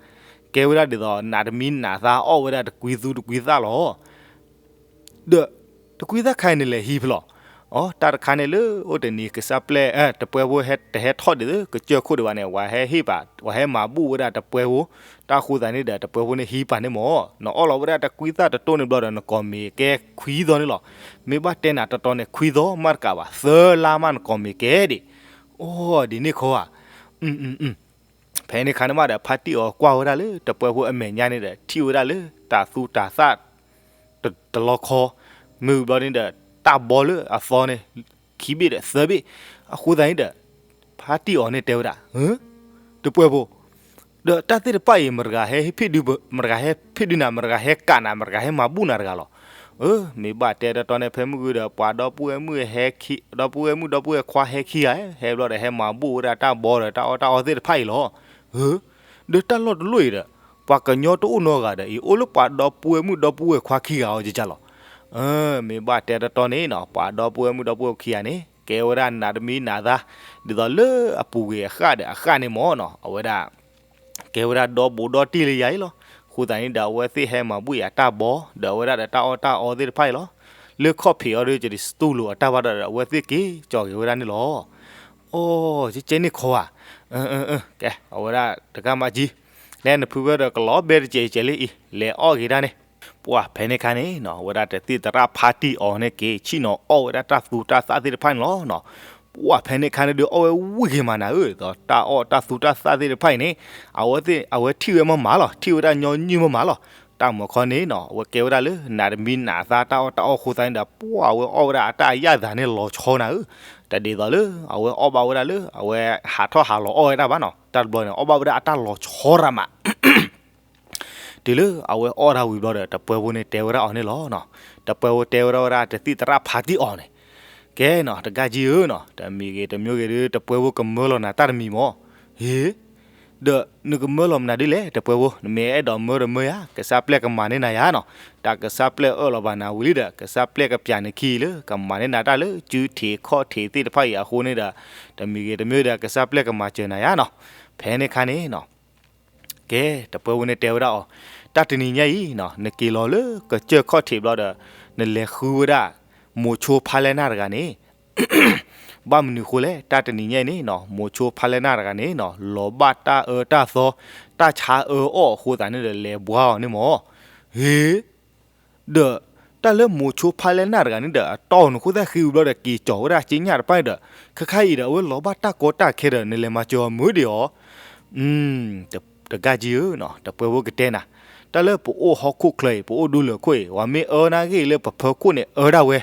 ကဲဝဲဒၣ်ဒ်သိးနးတမံနးသါအီၣ်ဝဲဒၣ်တကွံသူတကွံသၣ်လီၤ. ဒီးတကွံသၣ်ခါအံၤနလဲၤဟံးဖဲလဲၣ်. အိ တၢ်တခါန့ၣ်လၢအိၣ်တနံၤ ကစၢ်ပျဲၢ် တပှဲၤဖိတဟဲထီၣ်ဒံးလၢကစၢၢ်ခိၣ်ဒံးဘၣ်န့ၣ် ဝဲဟဲဟ့ၣ်ပာ် ဝဲဟဲမၤဘူၣ်ဝဲဒၣ်တပှဲၤဖိ, တၢ်ဃိသတးန့ၣ်ဒီး တပှဲၤဖိန့ၣ်ဟံးပာ်န့ၢ်မး, နအီၣ်လီၤဝဲဒၣ်တကွံသၣ်တတိၢ်န့ၣ်ဘျီဒီး နကိးမံၤကဲခွံသီန့ၣ်လီၤ. မ့ၢ်ဘၣ်တဲနၤတီတီန့ၣ် ခွံသီမးတကးဘၣ် သၢလါမးနကိးမံၤကဲဒံး. အိ ဒ်န့ၣ်ခီဧါ. ဖဲန့ၣ်ခါန့ၣ်မးဒီး ဖါတံၢ်အီၤကွၢ်ဝဲဒၣ်လၢတပှဲၤဖိအမဲာ်ညါန့ၣ်ဒီး ထံၣ်ဝဲဒၣ်လၢတၢ်သူတၢ်သၣ် တလီခီ, မ့ၢ်ဘျီန့ၣ်ဒီး တၢ်ဘီလၢအသီန့ၣ် ခံဘ့ၣ်ဒီးသၢဘ့ၣ်, အဃိသတးန့ၣ်ဒီး ဖါတံၢ်အီၤန့ၣ်တဲဝဲဒၣ်, တပှဲၤဖိ, ဒီးတၢ်သ့ၣ်တဖၣ်အံၤ မတဂၤဟဲဟ့ၣ်ဖ့ၣ်ဒုး မတဂၤဟဲဖ့ၣ်ဒုးနၤ မတဂၤဟဲကးနၤ မတဂၤဟဲမၤဘူၣ်နၤတဂၤလီၤ. အၢ မ့ၢ်ဘၣ်တဲတီတီန့ၣ် ဖဲမုၢ်ဂီၤဒီး ပှၤဒီပုၢ်ဝဲၢ်မုၣ်ဟဲခံ ဒီပုၢ်ဝဲၢ်မုၣ်ဒီပုၢ်ဝဲၢ်ခွါဟဲခံဂၤ, ဟဲဘျီဒီးဟဲမၤဘူၣ်ဝဲဒၣ်တၢ်ဘီဒီးတၢ်အီၣ်တၢ်အီသ့ၣ်တဖၣ်အံၤလီၤ. ဒီးတၢ်လီၢ်တလီၢ်အံၤဒီး ပှၤကညီတအိၣ်နီတဂၤဒီး အံၤအိၣ်လၢပှၤဒီပုၢ်ဝဲၢ်မုၣ်ဒီပုၢ်ဝဲၢ်ခွါခံဂၤအီၤကကလီၤ. မ့ၢ်ဘၣ်တဲတီတီန့ၣ်နီၤ ပှၤဒီပုၢ်ဝဲၢ်မုၣ်ဒီပုၢ်ဝဲၢ်ခံဂၤန့ၣ် ကဲဝဲဒၣ်နးတမံနးသါ ဒ်သိးလၢအပူၤကွံာ်အဃၣ်ဒီးအဃၣ်န့ၣ်မ့ၢ်နီၤ အဝဲဒၣ် ကဲဝဲဒၣ်ဒီဘူးဒီတံၢ်လၢယၤအံၤလီၤ. အဃိသတးန့ၣ်ဒီး အဝဲသ့ၣ်ဟဲမၤဘူၣ်ယၤတၢ်ဘီ ဒီးအဝဲဒၣ်ဒီးတၢ်အီၣ်တၢ်အီသ့ၣ်တဖၣ်အံၤလီၤ. လၢခီၣ်ဖံးအီၤဒီး ကစတူၢ်လိာ်အတၢ်ဘၣ်ဒီး အဝဲသ့ၣ်က့ၤကၠီၤက့ၤဝဲဒၣ်န့ၣ်လီၤ. အိ ကဲန့ၣ်ခီဧါ. ကဲ အဝဲဒၣ်တဂၤမၤကၠံ လဲၤနဖုဖၢဒီးကလီၤဘဲတစဲးစဲးလံအံၤ လဲၤအီၣ်က့ၤဒၣ်န့ၣ်. ပှၤဖဲန့ၣ်ခါန့ၣ်နီၤ အဝဲဒၣ်တသ့ၣ်သရၣ်ဖါတံၢ်အီၤန့ၣ်က့ၤ ဆ့ၣ်နီၤအီၣ်ဝဲဒၣ်တၢ်သူတၢ်သၣ်သ့ၣ်တဖၣ်န့ၣ်လီၤ. ပှၤဖဲန့ၣ်ခါန့ၣ်ဒုးအီၣ်ဝဲဝံၣ်က့ၤမးနၤဧၢ, ဒီးတၢ်အီၣ်တၢ်သူတၢ်သၣ်သ့ၣ်တဖၣ်အံၤန့ၣ် အဝဲသ့ၣ် အဝဲထံၣ်ဝဲမးမးလီၤ, ထံၣ်ဝဲဒၣ်ညီနုၢ်မးမးလီၤ. တၢ်မၤခီန့ၣ်နီၤ အဝဲကဲဝဲဒၣ်လၢနးတမံနးသါတၢ်အီၣ်တၢ်အီအဃိသတးန့ၣ်ဒီး ပှၤအဝဲအီၣ်ဝဲဒၣ်အတၢ်အယၣ်သးန့ၣ်လီၤဆီနၤဧၢ. တဒ်သိးလၢ အဝဲအီၣ်ဘၣ်ဝဲဒၣ်လၢ အဝဲဟးထီၣ်ဟးလီၤအီၣ်ဝဲတၢ်ဘၣ်နီၤ, တၢ်တဘျီန့ၣ် အီၣ်ဘၣ်ဝဲဒၣ်အတၢ်လီၤဆီရၤမး တုၤလၢအဝဲအီၣ်တၢ်ဝံၤဘျီဒီး တပှဲၤဖိန့ၣ်တဲဝဲဒၣ်အီၤန့ၣ်လီၤ. တပှဲၤဖိတဲဝဲဒၣ်ဝဲဒၣ်တသ့ၣ်သရၣ်ဖါတံၢ်အီၤန့ၣ်, ကဲနီၤ တဂၤကၠံဧၢနီၤ, တမံၤဂ့ၤတမံၤဂ့ၤဒုး တပှဲၤဖိကမၢလီၤနၤတၢ်တမံၤမး. ဟ့ ဒီးနကမၢလီၤမနုၤဒ်လဲၣ် တပှဲၤဖိ, နမ့ၢ်အဲၣ်ဒိးမၢဒီးမၢယၤ, ကစၢ်ပျဲၢ်ကမၤန့ၢ်နၤယၤနီၤ. တၢ်ကစၢ်ပျဲၢ်အၢၣ်လီၤဘၣ်နၤဝံၤလံဒီး ကစၢ်ပျဲၢ်ကပျးနခံလၢ ကမၤန့ၢ်နၤတၢ်လၢစုထံးခီၣ်ထံးသ့ၣ်တဖၣ်အံၤအဃိန့ၣ်ဒီး တမံၤဂ့ၤတမံၤဒီး ကစၢ်ပျဲၢ်ကမၤစၢၤနၤယၤနီၤ. ဖဲန့ၣ်ခါန့ၣ်နီၤ ကဲ တပှဲၤဖိန့ၣ်တဲဝဲဒၣ်အီၤ, တၢ်တနံၤညါအံၤနီၤ နက့ၤလီၤလၢကစၢၢ်ခီၣ်ထံးဘျီဒီး နလဲၤဃုဝဲဒၣ် မိၤဆိဖါလဲၢ်နၢ်တဂၤန့ၣ် ဘၣ်မနုၤဃိလဲၣ် တၢ်တနံၤညါအံၤန့ၣ်နီၤ မိၤဆိဖါလဲၢ်နၢ်တဂၤန့ၣ်နီၤ လီၤဘၣ်တၢ်အၢတၢ်သီ တၢ်ဆါအၢအီၣ်အဃိသတးန့ၣ်ဒီး လဲၤဘှါအီၤန့ၣ်မး. ဟ့ ဒီးတၢ်လၢမိၤဆိဖါလဲၢ်နၢ်တဂၤန့ၣ်ဒီး အတီၢ်နဃိသၣ်ဃံဝံၤဘျီဒီး က့ၤကၠီၤဝဲဒၣ်က့ညၣ်တဖၣ်န့ၣ်ဒီး ခဲခါအံၤဒီး အဝဲလီၤဘၣ်တၢ်ကီတၢ်ခဲဒီး နလဲၤမၤစၢၤအီၤမုာ်ဒံးအီၤ တဂၤကၠံဧၢနီၤ တပှဲၤဖိကတဲနၤ, တၢ်လၢပအိၣ်ဟီၣ်ခိၣ်ချၢအံၤ ပအိၣ်ဒူလၢာ်ခိၣ်အံၤ ပှၤမ့ၢ်အၢနၤဂ့ၢ်လၢပဖၢခိၣ်န့ၣ် အၢဒၣ်ဝဲ,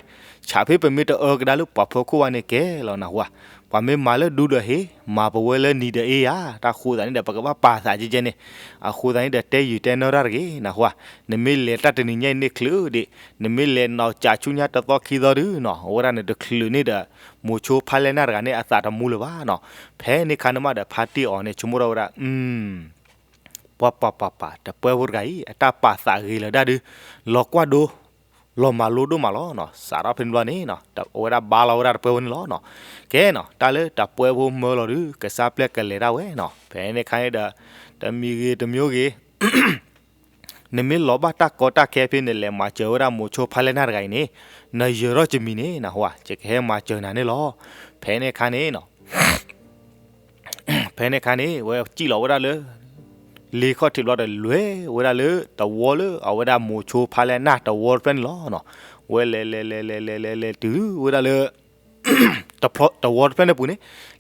ဆးဖဲပမ့ၢ်တအၢကဒါလၢပှၤဖၢခိၣ်ဘၣ်န့ၣ်ကဲလီၤနၢ်ဟူဧါ, ပှၤမ့ၢ်မၤလၢဒူဒီးဟ့ၣ်, မၤပဝဲလၢနံၤဒီးအ့ယၤ, တၢ်ဃိသးန့ၣ်ဒီး ပကဘၣ်ပာ်သးကဲကဲန့ၣ်, အဃိသးန့ၣ်ဒီး တဲယုာ်တဲနၢတၢ်တဂ့ၤ နၢ်ဟူဧါ, နမ့ၢ်လဲၤတၢ်တနံၤညါအံၤန့ၣ်ချုးဒံး, နမ့ၢ်လဲၤနီၢ်ကၠးဆူညါတသီခံသီဒုနီၤ အဝဲဒၣ်န့ၣ်တချုးန့ၣ်ဒီး မိၤဆိဖါလဲၢ်နၢ်တဂၤန့ၣ် အသးတမူလၢၤဘၣ်နီၤ, ဖဲန့ၣ်ခါန့ၣ်မးဒီး ဖါတံၢ်အီၤန့ၣ် ဆိကမိၣ်ထီၣ်ဝဲဒၣ် ပှၤပှၤပှၤပှၤ တပှဲၤဖိတဂၤအံၤ အတၢ်ပာ်သးဂ့ၤလၢၤဒၣ်ဒု, လီၤကွၢ်ဒိ လီၤမၤလိဒိၣ်မးလီၤနီၤ. စးထီၣ်ဖဲန့ၣ်ဘျီန့ၣ်နီၤ အဝဲဒၣ်ဘါလီၤဝဲဒၣ်တပှဲၤဖိန့ၣ်လီၤနီၤ. ကဲနီၤ တၢ်လၢတပှဲၤဖိမၢလီၤဒုး ကစၢ်ပျဲၢ်ကလဲၤဒၣ်ဝဲနီၤ. ဖဲန့ၣ်ခါန့ၣ်ဒီး တမံၤဂ့ၤတမံၤဂ့ၤ နမ့ၢ်လီၤဘၣ်တၢ်ကီတၢ်ခဲဖဲနလဲၤမၤစၢၤဝဲဒၣ်မိၤဆိဖါလဲၢ်နၢ်တဂၤအံၤန့ၣ် နယၢၤထီၣ်ယမံၤန့ၣ် နဟါ ယကဟဲမၤစၢၤနၤန့ၣ်လီၤ. ဖဲန့ၣ်ခါန့ၣ်နီၤ ဖဲန့ၣ်ခါန့ၣ် ဝဲစံၣ်လီၤဝဲဒၣ်လၢ လ့ခီၣ်ထံးဘျီဒီး လဲၤဝဲဒၣ်လၢတဝီလၢ အဝဲဒၣ်မိၤဆိဖါလဲၢ်နၢ်တဝီတဖျၢၣ်န့ၣ်လီၤနီၤ. ဝဲလဲၤလဲၤလဲၤလဲၤလဲၤလဲၤလဲၤတုၤဝဲဒၣ်လၢ တဝီတဖျၢၣ်န့ၣ်အပူၤန့ၣ်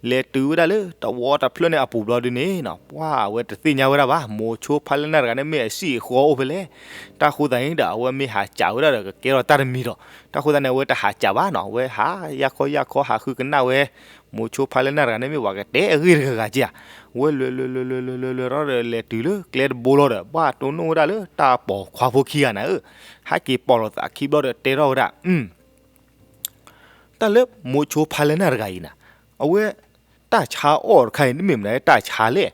လဲၤတုၤဝဲဒၣ်လၢတဝီတဖျၢၣ်န့ၣ်အပူၤဘျီဒုန့ၣ်နီၤ ပှၢ်အဝဲတသ့ၣ်ညါဝဲဒၣ်ဘၣ် မိၤဆိဖါလဲၢ်နၢ်တဂၤန့ၣ်မ့ၢ်အစံၣ်အဃီအိၣ်ဖဲလဲၣ်. တၢ်ဃိသတးန့ၣ်ဒီး အဝဲမ့ၢ်ဟးစံးဝဲဒၣ်ဒီး ကကဲထီၣ်တၢ်တမံၤဒီး တၢ်ဃိသတးန့ၣ် အဝဲတဟးစံးဘၣ်နီၤ အဝဲဟးယၢ်ခီယၢ်ခီ ဟးဃုကနၣ်ဝဲ မိၤဆိဖါလဲၢ်နၢ်တဂၤန့ၣ်မ့ၢ်ပှၤကတဲအဂ့ၢ်တဂၤဂၤက့ဧါ. ဝဲလဲၤလဲၤလဲၤလဲၤလဲၤလဲၤလဲၤထီၣ်ဒီး လဲၤတုၤလၢကျဲတဘိလီၤဒီး ဘၣ်တိၢ်နီၣ်ဝဲဒၣ်လၢတၢ်ပိာ်ခွါဖိခံဂၤနၤဧၢ, ဟဲက့ၤပိာ်လိာ်သးခံဘျီဒီး တဲထီၣ်ဝဲဒၣ် တၢ်လၢမိၤဆိဖါလဲၢ်နၢ်တဂၤအံၤနၤ, အဝဲ တၢ်ဆါအီၣ်တခါအံၤ တမ့ၢ်မနုၤတၢ်ဆါလဲၣ်,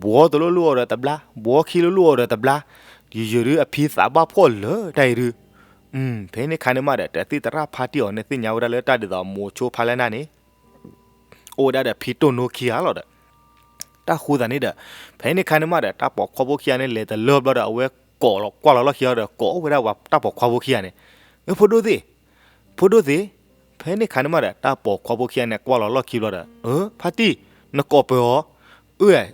ဘှီတလိၣ်လိၣ်အီၤဒီးတဘျါ, ဘှီခံလိၣ်လိၣ်အီၤဒီးတဘျါ, ယယဒုးအဖံသးဘၣ်ဖှီၣ်လၢာ်တၢ်အံၤဒုး, ဖဲန့ၣ်ခါန့ၣ်မးဒီး တသံၣ်သရၣ်ဖါတံၢ်အီၤန့ၣ် သ့ၣ်ညါဝဲဒၣ်လၢတၢ်ဒ်သိးမိၤဆိဖါလဲၢ်နၢ်န့ၣ် အိၣ်ဝဲဒၣ်ဒီးဖံတိၢ်နိခံဂၤလီၤဒီး တၢ်ဃိသးန့ၣ်ဒီး ဖဲန့ၣ်ခါန့ၣ်မးဒီး တၢ်ပိာ်ခွါဖိခံဂၤန့ၣ် လဲၤတလၢဘျီဒီး အဝဲကိးလီၤကွၢ်လီၤလီၢ်ခံအီၤဒီး ကိးအိၣ်ဝဲဒၣ်ပှၤတၢ်ပိာ်ခွါဖိခံဂၤန့ၣ်, အၢ ဖိဒိၣ်သ့ၣ်, ဖိဒိၣ်သ့ၣ်, ဖဲန့ၣ်ခါန့ၣ်မးဒီး တၢ်ပိာ်ခွါဖိခံဂၤန့ၣ် ကွၢ်လီၤလီၢ်ခံဘျီဒီး အၢ ဖါတံၢ်, နကိးပၢၤအီၤ, အၢ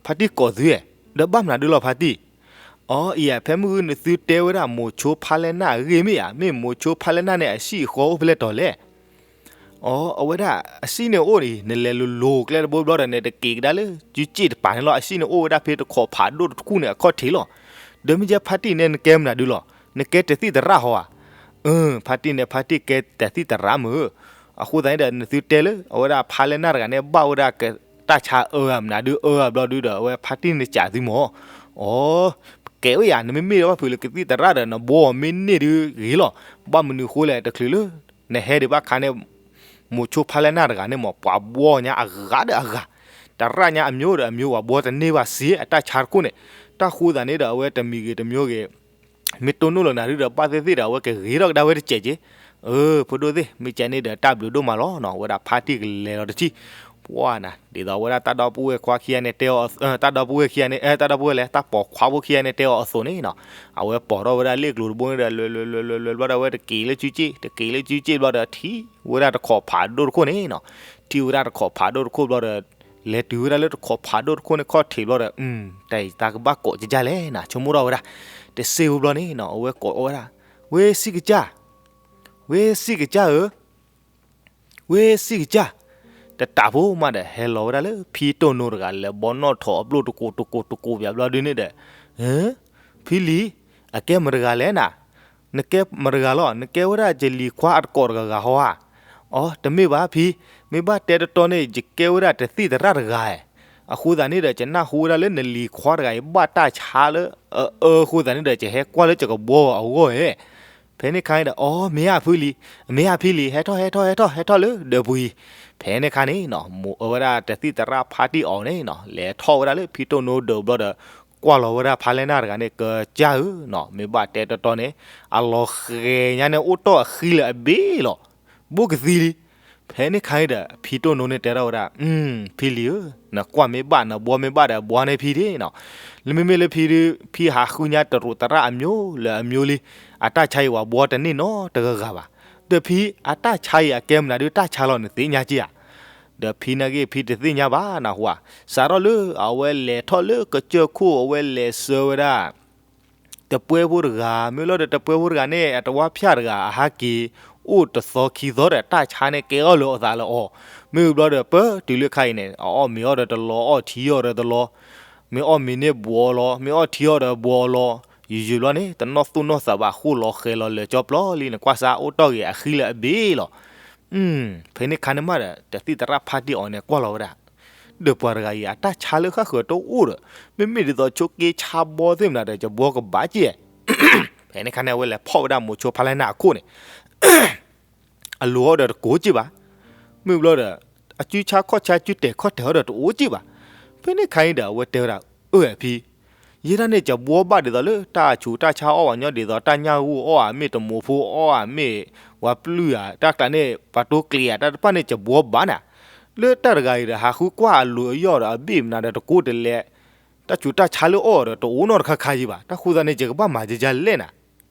ဖါတံၢ်ကိးသုဧါ, ဒီးဘၣ်မနုၤဒုလီၤဖါတံၢ်, အီ အံၤ ဖဲမုၢ်ဂုၢ်နသုတဲဝဲဒၣ်မိၤဆိဖါလဲၢ်နၢ်အဂ့ၢ်မ့ၢ်ဧါ, မ့ၢ်မိၤဆိဖါလဲၢ်နၢ်န့ၣ် အစံၣ်အဃီအိၣ်ဖဲလဲၣ်တီၤလဲၣ် အီ အဝဲဒၣ်အစံၣ်န့ၣ်အိၣ်အံၤ နလဲၤလိၤလိၤကျဲတဘိဘျီဒီး နတက့ၤကဒါလၢ စုစ့ၣ်တပၤန့ၣ်လီၤ, အစံၣ်န့ၣ်အိၣ်ဝဲဒၣ်ဖဲတခိးဖးဒိၣ်တခိၣ်န့ၣ်အခီၣ်ထံးလီၤ. ဒီးမ့ၢ်ကဲဖါတံၢ်န့ၣ် နကဲမနုၤဒုလီၤ, နကဲတသံၣ်သရၣ်ဟီဧါ, အၢ ဖါတံၢ်န့ၣ် ဖါတံၢ်ကဲတသံၣ်သရၣ်မုၢ်, အဃိသတးန့ၣ်ဒီး နသုတဲလၢ အဝဲဒၣ်ဖါလဲၢ်နၢ်တဂၤန့ၣ် ဘၣ်ဝဲဒၣ်တၢ်ဆါအၢဧါမနုၤဒုအၢဧါဘျီဒုဒီး အဝဲဖါတံၢ်န့ၣ်စံးသုမၢ်, အီ ကဲဝဲယၤ နမ့မ့ၢ်ဘၣ်ဖုးလၢကသံၣ်သရၣ်ဒီး နဘှီအီၤမ့ၢ်န့ၢ်ဒုဂ့ၤလီၤ, ဘၣ်မနုၤဃိလဲၣ် တချုးလၢ နဟဲဒံးဘၣ်ခါန့ၣ် မိၤဆိဖါလဲၢ်နၢ်တဂၤန့ၣ်မး ပှၤဘှီညါအဂၤဒီးအဂၤ, သရၣ်ညါအမျိုးဒီးအမျိုး ပှၤဘှီတန့ၢ်ဘၣ်စ့ အတၢ်ဆါတခိၣ်န့ၣ်, တၢ်ဃိသးန့ၣ်ဒီး အဝဲတမံၤဂ့ၤတမံၤဂ့ၤ မ့ၢ်တိၢ်နီၣ်လီၤနၤဒုဒီး ဘၣ်သ့ၣ်သ့ၣ်ဒီး အဝဲကဂ့ၤထီၣ်ကဒါဝဲတစဲးက့, အၢ ဖိဒိၣ်သ့ၣ် မ့ၢ်ကဲန့ၣ်ဒီး တၢ်ဘျုးဒိၣ်မးလီၤနီၤ, ဝဲဒၣ်ဖါတံၢ်ကလဲၤလီၤတထံၣ်, ပှၢ်နၤ ဒ်သိးဝဲဒၣ်တၢ်ဒီပုၢ်ဝဲၢ်ခွါခံဂၤန့ၣ်တဲအီၤ, တၢ်ဒီပုၢ်ဝဲၢ်ခံဂၤန့ၣ် တၢ်ဒီပုၢ်ဝဲၢ်လဲၣ် တၢ်ပိာ်ခွါဖိခံဂၤန့ၣ်တဲအီၤအသိးန့ၣ်နီၤ, အဝဲပိာ်ထီၣ်ဝဲဒၣ်လ့ၣ်ကျိၤတဘိန့ၣ်ဒီး လဲၤလဲၤလဲၤလဲၤလဲၤဘျီဒီး အဝဲတက့ၤလၢစုစ့ၣ် တက့ၤလၢစုစ့ၣ်ဘျီဒီး ထံၣ်ဝဲဒၣ်တခိးဖးဒိၣ်တခိၣ်န့ၣ်နီၤ, ထံၣ်ဝဲဒၣ်တခိးဖးဒိၣ်တခိၣ်ဘျီဒီး လဲၤတုၤဝဲဒၣ်လၢတခိးဖးဒိၣ်တခိၣ်န့ၣ်ခီၣ်ထံးဘျီဒီး တၢ်အံၤတၢ်ကဘၣ်ကိးကကၢ်လဲၣ်နၤ ဆိကမိၣ်ထီၣ်ဝဲဒၣ်, တစ့ၢ်ဖိဘျီန့ၣ်နီၤ အဝဲကိးအီၤဝဲဒၣ်, ဝ့ၢ်စံၣ်ကစၢ်, ဝ့ၢ်စံၣ်ကစၢ်ဧၢ ဝ့ၢ်စံၣ်ကစၢ်, တတးဖိမးဒီး ဟဲလီၤဝဲဒၣ်လၢဖံတိၢ်နိတဂၤ လဲၤဘီနီၣ်ထိးအဘျိၣ်တကိးတကိးတကိးပၠးဘျီဒုန့ၣ်ဒီး, ဖံလံၤ, အကဲမတဂၤလဲၣ်နၤ, နကဲမတဂၤလီၤ နကဲဝဲဒၣ်ယလံၤခွါအတကိးတဂၤဂၤဟီဧါ, အီ တမ့ၢ်ဘၣ်ဖံ, မ့ၢ်ဘၣ်တဲတတီန့ၣ် ယကဲဝဲဒၣ်တသံၣ်သရၣ်တဂၤဧၢ, အဃိသတးန့ၣ်ဒီး ယနၢ်ဟူဝဲဒၣ်လၢနလံၤခွါတဂၤအံၤ ဘၣ်တၢ်ဆါလၢအအၢအဃိသတးန့ၣ်ဒီး ယဟဲကွၢ်လၢယကဘှီအဂီၢ်ဧၢ ဖဲန့ၣ်ခါန့ၣ်ဒီး အီ မ့ၢ်ဧါဖံလံၤ, မ့ၢ်ဧါဖံလံၤ ဟဲထီၣ် ဟဲထီၣ် ဟဲထီၣ် ဟဲထီၣ်လၢဒၢးပူၤအံၤ, ဖဲန့ၣ်ခါန့ၣ်နီၤ မိၤအၢဝဲဒၣ်တသံၣ်သရၣ်ဖါတံၢ်အီၤန့ၣ်နီၤ လဲၤထီၣ်ဝဲဒၣ်လၢဖံတိၢ်နိဒၢးဘျီဒီး ကွၢ်လီၤဝဲဒၣ်ဖါလဲၢ်နၢ်တဂၤန့ၣ် ကစၢ်ဧၢနီၤ မ့ၢ်ဘၣ်တဲတတီန့ၣ် အလီၤဃဲၤညါန့ၣ်အိၣ်တီၢ်အဃံလၢအဘ့ၣ်လီၤ, ဘူးကသံလံ ဖဲန့ၣ်ခါန့ၣ်ဒီး ဖံတိၢ်နိန့ၣ်တဲထီၣ်ဝဲဒၣ်, ဖံလံၤဧၢ, နကွၢ်မ့ၢ်ဘၣ် နဘှီမ့ၢ်ဘၣ်ဒီး ဘှီန့ၢ်ဖံဒ့နီၤ, လၢမ့မ့ၢ်လၢဖံဒုး ဖံဟးဃုညါတရူးသရၣ်အမျိုးလၢအမျိုးလံ, အတၢ်ဆါအံၤဝဲဘှီတန့ၢ်နီတဂၤဂၤဘၣ်, ဒီးဖံအတၢ်ဆါအံၤအကဲမနုၤဒုး တၢ်ဆါလီၤနသ့ၣ်ညါက့ဧါ, ဒီးဖံနာ်က့ ဖံတသ့ၣ်ညါဘၣ်နၢ်ဟူဧါ, စးထီၣ်လၢအဝဲလဲၤထီၣ်လၢကစၢၢ်ခိၣ် အဝဲလဲၤဆှၢဝဲဒၣ် တပှဲၤဖိတဂၤ မ့ၢ်လီၤဒီးတပှဲၤဖိတဂၤန့ၣ် အတဝါဖၠၣ်တဂၤ အဟးက့ၤအိၣ်တသီခံသီဒီး တၢ်ဆါန့ၣ်ကဲအီၣ်လၢအသးလၢအီၤ, မ့ၢ်ဘျီဒီးပတုၤလၢခါအံၤန့ၣ် အအီၣ်မ့ၤအီၣ်ဒီးတလီၤ အီၣ်ထံအီၣ်ဒီးတလီၤ, မ့ၢ်အီၣ်မ့ၤန့ၣ်ဘှီအီၤလီၤ မ့ၢ်အီၣ်ထံအီၣ်ဒီးဘှီအီၤလီၤ, ယယဘျီန့ၣ် တနီၣ်သူၣ်နီၣ်သးဘၣ် ဃိၣ်လီၤဃဲၤလီၤလၢာ်ကၠီပျီလံ နကွၢ်စးအိၣ်တီၢ်ဂ့ၤအဃံလၢအဘ့ၣ်လီၤ ဖဲန့ၣ်ခါန့ၣ်မးဒီး တသံၣ်သရၣ်ဖါတံၢ်အီၤန့ၣ်ကွၢ်လီၤဝဲဒၣ်, ဒီးပှၤတဂၤအံၤ အတၢ်ဆါလၢဃၣ်ဃၢၤတအိၣ်ဒီး မ့မ့ၢ်ဒ်သိးဆိးက့ဆါဘီသ့ၣ်မနုၤဒီး ယဘှီကဘၣ်က့ၢ်, ဖဲန့ၣ်ခါန့ၣ် အဝဲလဲၤဖီၣ်ဝဲဒၣ်မိၤဆိဖါလဲၢ်နၢ်အခိၣ်န့ၣ် အလိၤအီၤဒီးတကိးက့ၢ်ဘၣ်, မ့ၢ်ဘျီဒီး အစုဆါခီၣ်ဆါ စုတဲာ်ခီၣ်တဲာ်အီၤဒီးတအိၣ်က့ၢ်ဘၣ်, ဖဲန့ၣ်ခါအံၤဒီး အဝဲတဲဝဲဒၣ် အၢ ဖံ, ယဲဒၣ်န့ၣ် ကဘှီဘၣ်ဒ်သိးလၢတၢ်ဆူးတၢ်ဆါအီၣ်ဘၣ်ညီ ဒ်သိးတၢ်ညၣ်ဂိၢ်အီၣ်ဧါ မ့ၢ်တမိၤဖိအီၣ်ဧါ မ့ၢ်ဝဲပျုၢ်ဧါ တၢ်ကျးန့ၣ် ပှၤတိကျ့ၤဧါ တၢ်တဖၣ်န့ၣ် ကဘှီဘၣ်နၤ. လၢတၢ်တဂၤအံၤဒီး ဟးဃုကွၢ်အလူၤအယီၢ်ဒီး အဘ့ၣ်မနုၤဒီး တကိးတလဲ, တၢ်ဆူးတၢ်ဆါလၢအီၣ်ဒီး တအိၣ်နီတခါခါယံၤဘၣ်. တၢ်ဃိသတးန့ၣ် ယကဘၣ်မၤဒ်လဲၣ်နၤ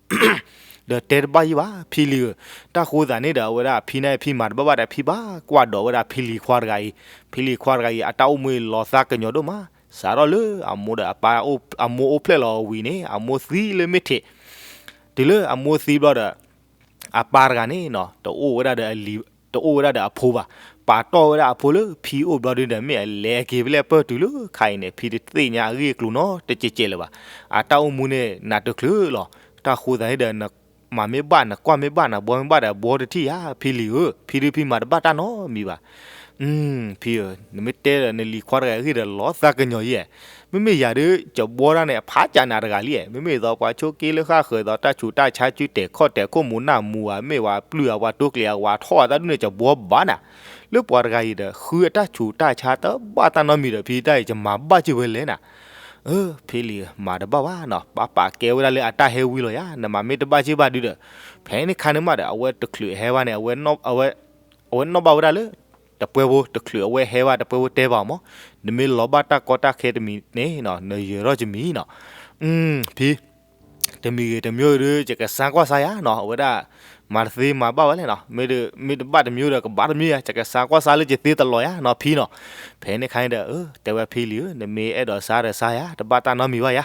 ဒီးတဲတဘၣ်ယံၤဘၣ် ဖံလံၤဧၢ. တၢ်ဃိသတးန့ၣ်ဒီး အဝဲဒၣ်ဖံန့ၣ် ဖံမၤတဘၣ်ဘၣ်ဒီး ဖံဘၣ်ကွၢ်ဒိးဝဲဒၣ်ဖံလံၤခွါတဂၤအံၤ. ဖံလံၤခွါတဂၤအံၤ အတၢ်အိၣ်မူအံၤလီၤသးကညီၤဒိၣ်မး, စးထီၣ်လၢအမိၢ်ဒီးအပၢ် အမိၢ်အိၣ်ဖျဲၣ်လီၤအဝံၤန့ၣ် အမိၢ်သံလၢမ့ၢ်ထံး, တုၤလၢအမိၢ်သံဘျီဒီး အပၢ်တဂၤန့ၣ်နီၤ တအိၣ်ဝဲဒၣ်ဒီးအလံၤ, တအိၣ်ဝဲဒၣ်ဒီးအဖိဘၣ်. ပာ်တီၢ်ဝဲဒၣ်အဖိလၢဖံအိၣ်ဘျီဒုဒီး မ့ၢ်အလဲၤက့ၤဖဲလဲၣ်ပၢၢ်တုၤလၢခါအံၤန့ၣ် ဖံတသ့ၣ်ညါအဂ့ၢ်အကျိၤနီတကဲးကဲးလၢၤဘၣ်. အတၢ်အိၣ်မူန့ၣ် နးတချုးလီၤ. တၢ်ဃိသတးန့ၣ်ဒီး နမၤမ့ၢ်ဘၣ် နကွၢ်မ့ၢ်ဘၣ် နဘှီမ့ၢ်ဘၣ်ဒီး ဘှီတထံၣ်ယၤ ဖံလံၤဧၢ, ဖံဒုဖံမၤတဘၣ်တၢ်နီတမံၤဘၣ်. ဖံဧၢ, နမ့ၢ်တဲဒီးနလံၤခွါတဂၤအဂ့ၢ်ဒီး လီၤသးကညီၤယဲၢ်. မ့မ့ၢ်ယၤဒုး ကဘှီတၢ်န့ၣ် အဖးကၢ်နၤတဂၤလံ. မ့မ့ၢ်ဒ်သိးပှၤဆိးက့လၢဃၣ်ဃၢၤဒီး တၢ်ဆူးတၢ်ဆါ စုတဲာ်ခီၣ်တဲာ်ခိၣ် မူၤနၢ်မူၤဧါ မ့ၢ်ဝဲပျုၢ်ဧါ ပှၤတိကျ့ၤဧါ ဝဲထီၣ်အသးဒုန့ၣ် ကဘှီဘၣ်နၤ. လၢပှၤတဂၤအံၤဒီး ဃုအတၢ်ဆူးတၢ်ဆါတဘၣ်တၢ်နီတမံၤဒီး ဖံတၢ်အံၤ ယမၤဘၣ်စ့ၢ်ဝဲလဲၣ်နၤ. အၢ ဖံလံၤဧၢ, မၤတဘၣ်ဘၣ်နီၤ, ပာ်ပာ်ကဲဝဲဒၣ်လၢအတၢ်ဟဲဝံလီၤယၤ, နမၤမ့ၢ်တဘၣ်စ့ၢ်ဘၣ်ဒုဒီး ဖဲန့ၣ်ခါန့ၣ်မးဒီး အဝဲတချုးဟဲဘၣ်န့ၣ် အဝဲနီၣ်ဘၣ်ဝဲဒၣ်လၢ တပှဲဖိ, တချုးအဝဲဟဲဘၣ် တပှဲဖိတဲဘၣ်အီၤမး, နမ့ၢ်လီၤဘၣ်တၢ်ကီတၢ်ခဲတမံၤန့ၣ်နီၤ နယၢၤထီၣ်ကမံၤနီၤ. ဖံ တမံၤဂ့ၤတမံၤဂ့ၤဒီး ယကစါကွၢ်စါယၤနီၤ, အဝဲဒၣ် မၤတသ့မၤဘၣ်ဝဲလဲၣ်နီၤ, မ့ၢ်တဘၣ်တမံၤဒီး ကဘၣ်တမံၤယၤ, ယကစါကွၢ်စါလၢယသ့တလီၤယၤနီၤ ဖံနီၤ. ဖဲန့ၣ်ခါန့ၣ်ဒီး တဲဝဲဖံလံၤဧၢ, နမ့ၢ်အဲၣ်ဒိးစါဒီးစါယၤ, တဘၣ်တၢ်နီတမံၤဘၣ်ယၤ.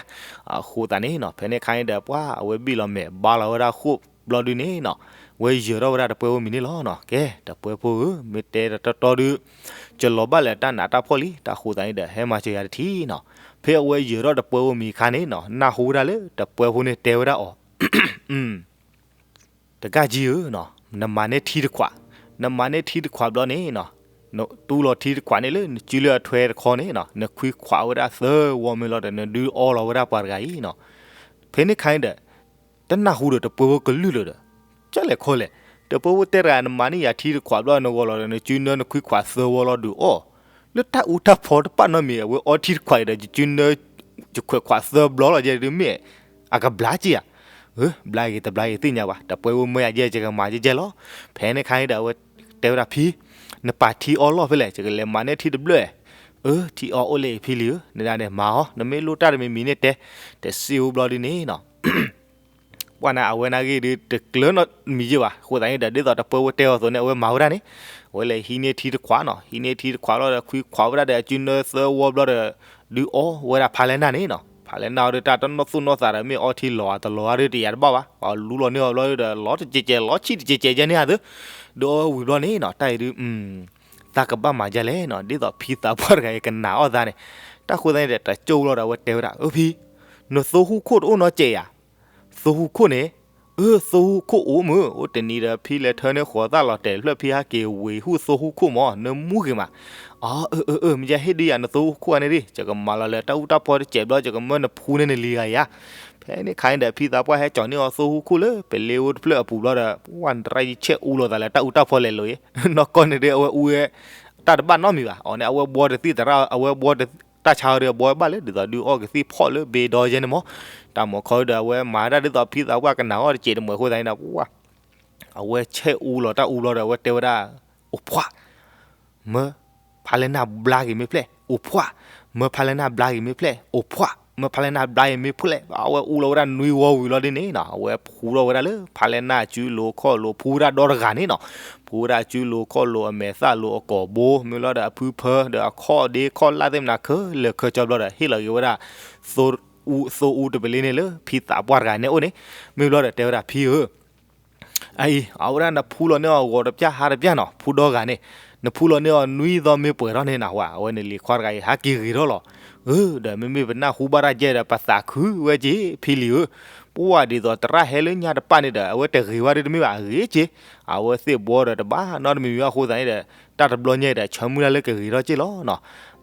အဃိသတးန့ၣ်နီၤ ဖဲန့ၣ်ခါန့ၣ်ဒီး ပှၤအဝဲဘံၣ်လီၤမဲာ် ဘါလီၤဝဲဒၣ်ဃိၣ်ဘျီဒုန့ၣ်နီၤ, ဝဲယၢၤထီၣ်ဝဲဒၣ်တပှဲဖိမံၤန့ၣ်လီၤနီၤ. ကဲ တပှဲဖိဧၢ, မ့ၢ်တဲတတီဒု ကလီၤဘၣ်လၢတၢ်နးတၢ်ဖှီၣ်လံ, တၢ်ဃိသတးန့ၣ်ဒီး ဟဲမၤစၢၤယၤတထံၣ်နီၤ. ဖဲအဝဲယၢၤထီၣ်တပှဲဖိမံၤအခါန့ၣ်နီၤ နၢ်ဟူဝဲဒၣ်လၢတပှဲဖိန့ၣ်တဲဝဲဒၣ်အီၤ တကးကံဧၢ, နမၤန့ၢ်ထံတခွး, နမၤန့ၢ်ထံတခွးဘျီန့ၣ်နီၤ, နတူၢ်လီၤထံတခွးန့ၣ်လၢ နစုလၢအထွဲတခီန့ၣ်နီၤ, နခွံခွးဝဲဒၣ်သၢဝီမ့ၢ်လီၤဒီး နဒုးအီလီၤဝဲဒၣ်ပှၤတဂၤအံၤနီၤ. ဖဲန့ၣ်ခါန့ၣ်ဒီး တနၢ်ဟူဒီးတပှဲဖိကလုၢ်လၢၤဒီး ကၢ်လဲၣ်ခီလဲၣ်, တပှဲဖိတဲတဂၤ နမၤန့ၢ်ယၤထံတခွးဘျီ နဂီၤလီၤဒီး နစုနၢနခွံခွးသၢဝီလီၤဒုးအီၣ်, လၢတၢ်အူတၢ်ဖီတပာ်နီတမံၤ အဝဲအီထံတခွးအံၤဒီး ယစုနၢ ယခွဲးခွးသၢဘျီလီၤယဲဒုးမ့ၢ် အကဘျါက့ၤဧါ. ဘျါဂ့ၤတဘျါဂ့ၤသ့ၣ်ညါဘၣ်, တပှဲဖိမၢယၤယဲ ယကမၤယဲယဲလီၤ. ဖဲန့ၣ်ခါန့ၣ်ဒီး အဝဲတဲဝဲဒၣ်ဖံ, နပာ်ထံအီလီၢ်ဖဲလဲၣ်, ယကလဲၤမၤန့ၢ်ထံတဘျၢၣ်. အၢ ထံအီအိၣ်လၢဖံလံၤဧၢ, နဒၣ်န့ၣ်မၤအီၤ, နမ့ၢ်လိၣ်တၢ်တမံၤမံၤန့ၣ်တဲ, တစံးအိၣ်ဘျီဒုန့ၣ်နီၤ ပှၤန့ၣ် အဝဲန့ၣ်ဂ့ၢ်ဒုး တကျၢၤနီတမံၤယဲဘၣ်. အဃိသတးန့ၣ်ဒီး ဒ်သိးတပှဲဖိတဲအီၤအသိးန့ၣ် အဝဲမၤဝဲဒၣ်န့ၣ်, အဝဲလဲၤဟံးန့ၢ်ထံတခွးနီၤ, ဟံးန့ၢ်ထံတခွးလီၤဒီး ခွံခွးဝဲဒၣ်ဒီး အစုနၢသၢဝီဘျီဒီး ဒုးအီဝဲဒၣ်ဖးလဲၢ်နၢ်န့ၣ်နီၤ. ဖးလဲၢ်နၢ်အီၤဒီး တၢ်တနီၢ်သူၣ်နီၢ်သးဒီး မ့ၢ်အီထံလီၤဧါတလီၤဧါဒီး တယာ်တဘၣ်ဘၣ်, ပှၤလူလီၤန့ၢ်အီၤဘျီဒီး လီၤတကဲးကဲး လီၤဆံၣ်တကဲးကဲးယဲန့ၣ်ဧါသၢ, ဒုးအီဝံၤဘျီန့ၣ်နီၤ တၢ်အံၤဒုး သးကဘၣ်မၤဒ်လဲၣ်နီၤ, ဒ်သိးဖံသးပှၢ်တဂၤအံၤကနာ်အီၣ်သးန့ၣ်. တၢ်ဃိသတးန့ၣ်ဒီး တကၠိလီၤဒီး အဝဲတဲဝဲဒၣ် အၢ ဖံ, နသိဟူခိၣ်တအိၣ်နီတစဲးဧါ. သိဟူခိၣ်န့ၣ်, အၢ သိဟူခိၣ်အိၣ်မုၢ်, အိၣ်တနံၤဒီး ဖံလဲၤထၢန့ၢ်ဃီၤသၣ်လီၤတဲာ်တဖျၢၣ် ဖံဟးက့ၤဝ့ၤဟူၣ်သိဟူခိၣ်မး, နမူဂ့ၤမး. အၢ အၢ အၢ မ့ၢ်ယဟ့ၣ်ဒုးယၤ နသိဟူခိၣ်အန့ၣ်ဒုး ယကမၤလီၤလၢတၢ်အူတၢ်ဖီတစဲးဘျီ ယကမၢနဖှူန့ၢ်နလံၤဂၤဧါ. ဖဲန့ၣ်ခါန့ၣ်ဒီး ဖံသးပှၢ်ဟဲကၠီၤန့ၢ်အီၤသိဟူခိၣ်လၢ ပလ့အိၣ်တဖျၢၣ်အပူၤဘျီဒီး ပှၢ်နရၢ်ယဆဲးအူလီၤသးလၢတၢ်အူတၢ်ဖီလဲၤလိၤအံၤ, နီၢ်ကီၢ်န့ၣ်ဒီး အဝဲအူဝဲ တၢ်တဘၣ်နီတမံၤဘၣ်. အီၤန့ၣ် အဝဲဘှီတသ့ၣ်သရၣ် အဝဲဘှီတၢ်ဆါအီၤဒီး ဘှီဘၣ်လၢ ဒ်သိးဒုးအီၣ်ကသံၣ်ဖီၣ်လၢဘ့ဒီယဲန့ၣ်မး. တၢ်မၤခီဒီး အဝဲမၤတၢ်ဒ်သိးဖံသးပှၢ်ကနာ်အီၣ်တစဲးတမှဲၤအဃိသတးန့ၣ်ဒီး အဝဲဆဲးအူလီၤတၢ်အူဘျီဒီး အဝဲတဲဝဲဒၣ် အိၣ်ဖှၣ် မၢဖးလဲၢ်နၢ်ဘျါက့ၤမ့ၢ်ဖျဲၣ်, အိၣ်ဖှၣ် မၢဖးလဲၢ်နၢ်ဘျါက့ၤမ့ၢ်ဖျဲၣ်, အိၣ်ဖှၣ် မၢဖးလဲၢ်နၢ်ဘျါက့ၤမ့ၢ်ဖျဲၣ်. အဝဲအူလီၤဝဲဒၣ်နွံဝီဝံၤလီၤဒ်န့ၣ်နီၤ အဝဲဖှူထီၣ်ဝဲဒၣ်လၢ ဖးလဲၢ်နၢ်အစုလိၤခီၣ်လိၤ ဖှူဝဲဒၣ်ဒီတဂၤန့ၣ်နီၤ. ဖှူဝဲဒၣ်အစုလိၤခီၣ်လိၤ အမဲာ်သၣ်လိၤအကိာ်ဘိ မ့ၢ်လီၤဒီးအဖုဖၢ ဒီးအခီၣ်ဒ့ခီၣ်လၢ်သ့ၣ်မနၤခဲလၢာ်ခဲဆ့ဘျီဒီး ဟ့ၣ်လီၤက့ၤဝဲဒၣ် သိအူ သိအူတပလ့န့ၣ်လၢ ဖံသးပှၢ်တဂၤန့ၣ်အိၣ်န့ၣ်. မ့ၢ်ဘျီဒီးတဲဝဲဒၣ် ဖံဧၢ အအံၤ အဝဲဒၣ်နဖှူလီၤန့ၢ်အီၤဂီၤတပျၢ်ဟါတပျၢ်နီၤ ဖှူဒီဂၤန့ၣ် နဖှူလီၤန့ၢ်အီၤနွံသီမ့ၢ်ပှဲၤထီၣ်န့ၣ်နဟူဧါ အဝဲန့ၣ်လံၤခွါတဂၤအံၤ ဟးက့ၤဂ့ၤထီၣ်လီၤ. အၢ ဒီးမ့မ့ၢ်ပနၢ်ဟူဘၣ်တၢ်ယဲဒီး ပသးခုဝဲက့ၤ ဖံလံၤဧၢ. ပှၤဒ်သိးသရၣ်ဟဲလၢညါတပၣ်န့ၣ်ဒီး အဝဲတဂ့ၤဝဲဒၣ်တမ့ၢ်ဘၣ် အဂ့ၤက့ၤ အဝဲသ့ၣ်ဘှီဒီးတဘၣ်နီတမံၤမံၤအဃိသတးန့ၣ်ဒီး တၢ်တဘျီညါအံၤဒီး ဆၢမုၢ်လၢ်လၢကဂ့ၤထီၣ်က့ၤလီၤန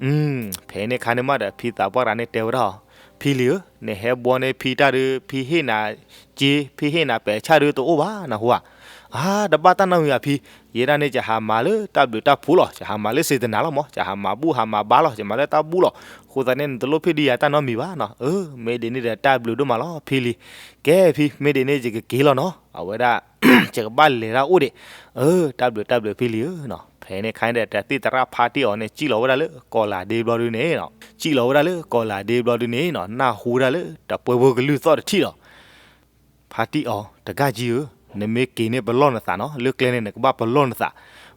ီၤ. ဖဲန့ၣ်ခါန့ၣ်မးဒီး ဖံသးပှၢ်တဂၤန့ၣ်တဲဝဲဒၣ်အီၤ ဖံလံၤဧၢ နဟဲဘှီန့ၢ်ဖံတၢ်ဒီး ဖံဟ့ၣ်နၤက့ ဖံဟ့ၣ်နၤပဲာ်ဆၣ်ဒီးတအိၣ်ဘၣ် နဟူဧါ. အါ တဘၣ်တၢ်နီတမံၤဘၣ်ဖံ, ယဲဒၣ်န့ၣ် ယဟးမၤလၢတၢ်ဘျုးတၢ်ဖှိၣ်လီၤ, ယဟးမၤလၢစံးတနၤလီၤမး, ယဟးမၤဘူၣ်ဟးမၤဘါလီၤ, ယမၤလၢတၢ်ဘူၣ်လီၤ. အဃိသတးန့ၣ် နတလိၣ်ဖ့ၣ်ဒုးယၤတၢ်နီတမံၤဘၣ်နီၤ. အၢ မ့ၢ်ဒ်န့ၣ်ဒီး တၢ်ဘျုးဒိၣ်မးလီၤဖံလံ. ကဲဖံ, မ့ၢ်ဒ်န့ၣ် ယကက့ၤလီၤနီၤ, အဝဲဒၣ် ယကဘၣ်လဲၤတၢ်အိၣ်ဒံး. အၢ တၢ်ဘျုးတၢ်ဘျုးဖံလံဧၢနီၤ. ဖဲန့ၣ်အခါန့ၣ်ဒီး တၢ်သ့ၣ်သရၣ်ဖါတံၢ်အီၤန့ၣ် စံၣ်လီၤဝဲဒၣ်လၢကီးလးဒ့ဘျီဒုန့ၣ်နီၤ, စံၣ်လီၤဝဲဒၣ်လၢကီးလးဒ့ဘျီဒုန့ၣ်နီၤ, နၢ်ဟူဝဲဒၣ်လၢတပှဲၤဖိကလုၢ်သီၣ်တထံၣ်လီၤ. ဖါတံၢ်အီၤ တဂၤကံဧၢ, နမ့ၢ်က့ၤန့ၣ်ပလီၢ်နသးနီၤ, လၢကျဲန့ၣ် နကဘၣ်ပလီၢ်နသး.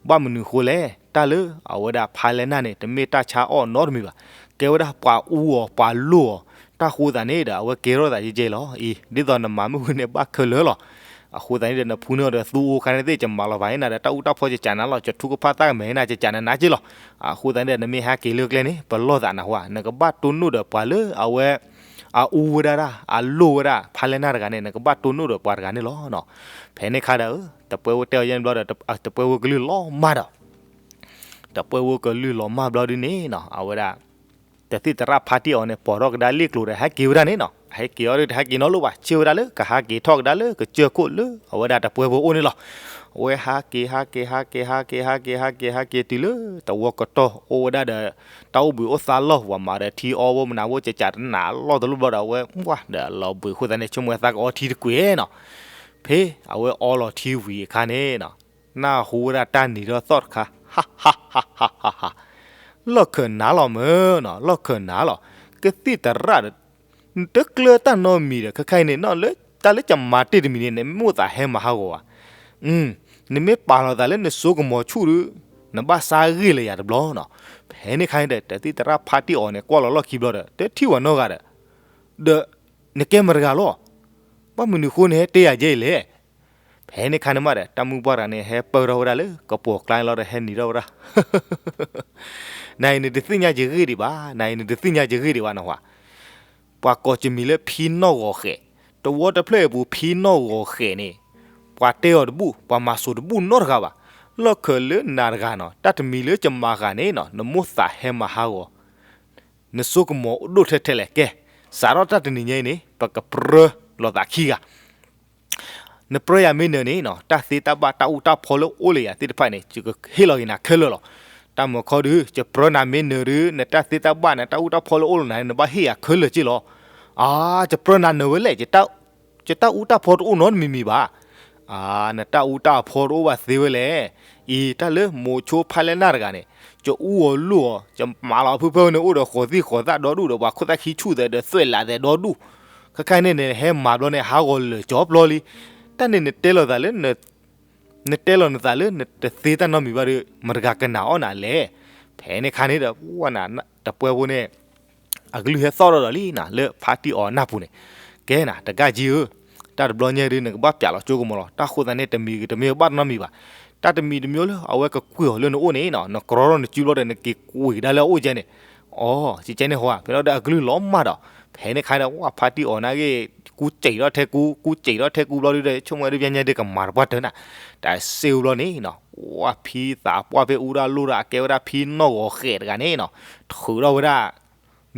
ဘၣ်မနုၤဃိလဲၣ်, တၢ်လၢအဝဲဒၣ်ဖါလဲၢ်နၢ်န့ၣ် တမ့ၢ်တၢ်ဆါအီၣ်နီတမံၤဘၣ်. ကဲဝဲဒၣ်ပှၤအူအီၤ ပှၤလိၢ်အီၤ, တၢ်ဃိသးန့ၣ်ဒီး အဝဲကဲထီၣ်သးယဲၢ်ယဲၢ်လီၤ. အံၤ ဒ်သိးနမၤမုၢ်ဝံၤန့ၣ် ဘၣ်ခဲလၢာ်လီၤ. အဃိသတးန့ၣ်ဒီး နဖူန့ၢ်အီၤဒီးသူအိၣ်ခါန့ၣ်သ့ၣ် ယမၤလီၤဘၣ်အံၤနၤဒီး တၢ်အူတၢ်ဖီကကးနၤလီၤ, ယထူကဖၣ်သၣ်ကမဲာ်နၤ ကကးနၤနၤက့လီၤ. အဃိသတးန့ၣ်ဒီး နမ့ၢ်ဟဲက့ၤလၢကျဲန့ၣ် ပလီၢ်သးနၢ်ဟူဧါ, နကဘၣ်တိၢ်နီၣ်ဒီးပှၤလၢအဝဲ အအူဝဲဒၣ် အလိၢ်ဝဲဒၣ် ဖါလဲၢ်နၢ်တဂၤန့ၣ် နကဘၣ်တိၢ်နီၣ်ဒီးပှၤတဂၤန့ၣ်လီၤ. ဖဲန့ၣ်အခါဒီး တပှဲၤဖိတဲအီၤယဲၢ်န့ၣ်ဘျီဒီး တပှဲၤဖိကလုၢ်လီၤမၢ်ဒီး တပှဲၤဖိကလုၢ်လီၤမၢ်ဘျီဒုန့ၣ်နီၤ, အဝဲဒၣ် တၢ်သ့ၣ်သရၣ်ဖါတံၢ်အီၤန့ၣ် ပိာ်ထီၣ်ကဒါလ့ၣ်ကျိၤဒီး ဟဲက့ၤဝဲဒၣ်န့ၣ်နီၤ. ဟဲက့ၤအီၤဒီး တဟဲက့ၤနီတလီၢ်ဘၣ်, ဆ့ၣ်ဝဲဒၣ်လၢကဟးက့ၤထီၣ်ကဒါလၢကစၢၢ်ခိၣ်လၢအဝဲဒၣ်တပှဲၤဖိအိၣ်န့ၣ်လီၤ. အဝဲဟးက့ၤ ဟးက့ၤ ဟးက့ၤ ဟးက့ၤ ဟးက့ၤ ဟးက့ၤ ဟးက့ၤ ဟးက့ၤတုၤလၢ တဝီကတီၢ်အိၣ်ဝဲဒၣ်ဒီး တၢ်အိၣ်ဘှံးအိၣ်သါလီၢ် ပှၤမၤဒီးထံအီဘိမနုၤဘိ ကကးတနၤလီၢ်တလီၢ်ဘျီဒီး အဝဲ ဝါဒီးလီၤဘှံးအဃိသတးန့ၣ် ဆိကမိၣ်ဝဲသးကအီထံတကွံာ်နီၤ. ဖဲအဝဲအီလီၤထံဝံၤအခါန့ၣ်နီၤ, နၢ်ဟူဝဲဒၣ်တၢ်နံၤထီၣ်သီၣ်တခါ, ဟးဟးဟးဟးဟးဟး, လီၢ်ခၢၣ်နၤလီၤမၢ်နီၤ, လီၢ်ခၢၣ်နၤလီၤ. ကသံၣ်သရၣ်ဒီး နတကျၢၤတၢ်နီတမံၤဒီး ခဲခါအံၤန့ၣ် နီၢ်လၢတၢ်လၢကမၤတ့ၢ်တမံၤန့ၣ် နမ့ၢ်အိၣ်သးဟဲမၤဟးဂီၤဧါ. နမ့ၢ်ပာ်လီၤသးလၢနစိကမီၤဆူၣ်ဒီး နဘၣ်ဆါဂ့ၢ်လၢယၤတဘျီနီၤ. ဖဲန့ၣ်အခါန့ၣ်ဒီး တၢ်သ့ၣ်သရၣ်ဖါတံၢ်အီၤန့ၣ် ကွၢ်လီၤလီၢ်ခံဘျီဒီး တထံၣ်ဝဲနီတဂၤဒီး ဒီးနကဲမတၤတဂၤလီၤ. ဘၣ်မနုၤဃိနဟဲတဲယၤကဲအံၤလဲၣ်. ဖဲန့ၣ်အခါန့ၣ်မးဒီး တၢ်မုၢ်ပှၢ်တဂၤန့ၣ် ဟဲပၢၢ်ထီၣ်ဝဲဒၣ်လၢကပိာ်ကျါန့ၣ်လီၤဒီး ဟဲနံၤထီၣ်ဝဲဒၣ်. နၤအံၤနတသ့ၣ်ညါယဂ့ၢ်ဒံးဘၣ်, နၤအံၤနတသ့ၣ်ညါယဂ့ၢ်ဒံးဘၣ်နီၤဝဲ. ပှၤကိးကမံၤလၢဖံနီၣ်ဂီၤဃဲး, တဝီတဖျၢၣ်အပူၤ ဖံနီၣ်ဂီၤဃဲးန့ၣ် ပှၤတဲအီၤတဘူၣ်, ပှၤမၤစိၤတဘူၣ်နီတဂၤဘၣ်. လီၢ်ခၢၣ်လၢနၤတဂၤနီၤ, တၢ်တမံၤလၢကမၤဃာ်န့ၣ်နီၤ နမိၣ်သးဟဲမၤဟးဂီၤ နစိကမီၤဒိၣ်ထဲထဲလဲၣ်. ကဲ, စးထီၣ်တၢ်တနံၤညါအံၤန့ၣ် ပကပြၢလိာ်သးခံဂၤ. နပြၢယၤမ့ၢ်နၢၤန့ၣ်နီၤ တၢ်သ့တၢ်ဘၣ်တၢ်အူတၢ်ဖီလၢအိၣ်လၢယၤသ့ၣ်တဖၣ်န့ၣ် ယကဟ့ၣ်လီၤက့ၤနၤခဲလၢာ်လီၤ. တၢ်မုၢ်ခီဒုး ယပြၢနၤမ့ၢ်နၢၤဒုး နတၢ်သ့တၢ်ဘၣ်နတၢ်အူတၢ်ဖီလၢအိၣ်လၢနၤန့ၣ် နဘၣ်ဟ့ၣ်ယၤခဲလၢာ်က့လီၤ. အါ, ယပြၢနၤနၢၤဝဲလဲၣ်, ယတၢ်အူတၢ်ဖီတအိၣ်နီတမံၤမံၤဘၣ်. အါ, နတၢ်အူတၢ်ဖီတအိၣ်ဘၣ်သ့ဝဲလဲၣ်. အံၤ တၢ်လၢမိၤဆိဖါလဲၢ်နၢ်တဂၤန့ၣ် ယအူအီၤလိၢ်အီၤ ယမၤလီၤဖုဖၢန့ၣ် အိၣ်ဒီးဃီၤသံၣ်ဃီၤသၣ်ဒီဒူၣ်ဒီး ပှၤခိၣ်သၣ်ခံဆူၣ်သဲးဒီးသွဲၣ်လးသဲးဒီဒူၣ်. ခဲခါန့ၣ်န့ၣ် ဟဲမၤဘျီန့ၣ် ဟးဂီၤလၢာ်ကၠီပျီလံ. တၢ်န့ၣ်နတဲလီၤသးလၢ နတဲလီၤနသးလၢနတသ့တၢ်နီတမံၤဘၣ်ဒီး မတၤတဂၤကနာ်အီၣ်နၤလဲၣ်. ဖဲန့ၣ်ခါန့ၣ်ဒီး ပှၤနၤ တပှဲၤဖိန့ၣ် အကလုၢ်ဟဲသီၣ်ထီၣ်ဒီးလံနၤ လၢဖါတံၢ်အီၤနၢ်ပူၤန့ၣ်. ကဲနၤ တဂၤကံဧၢ, တၢ်တဘျီညါဒုး နကဘၣ်ပျးလီၤကၠိကမီၤလီၤ. တၢ်ဃိသတးန့ၣ် တမံၤတမံၤဘၣ်နီတမံၤဘၣ်. တၢ်တမံၤတမံၤလၢအဝဲကကွံာ်အီၤလၢနအိၣ်န့ၣ်နီၤ နကြီထီၣ်နစုဘျီဒီး နက့ၤကွံာ်ကဒါလၢအအိၣ်ကဲန့ၣ်. အီ, ကဲန့ၣ်ဟီဧါ, ဖဲလီၤဒီးအကလုၢ်လီၤမၢ်ဒီး ဖဲန့ၣ်ခါဒီး ဝဲဖါတံၢ်အီၤနာ်က့ ကူစံးထီၣ်ထဲကူ ကူစံးထီၣ်ထဲကူဘျီဒုးဒီး ဆိကမိၣ်ဝဲဒုး ပညါဒုးကမၤတပှၢ်တၢၢ်နၤ. တၢ်စ့ဝံၤဘျီန့ၣ်နီၤ ဝဲဖံသးပှၢ်ဖဲအူဒၣ်လိၣ်ဒၣ် အကဲဝဲဒၣ်ဖံနီၣ်ဂီၤဃဲးတဂၤန့ၣ်နီၤ ထုးထီၣ်ဝဲဒၣ်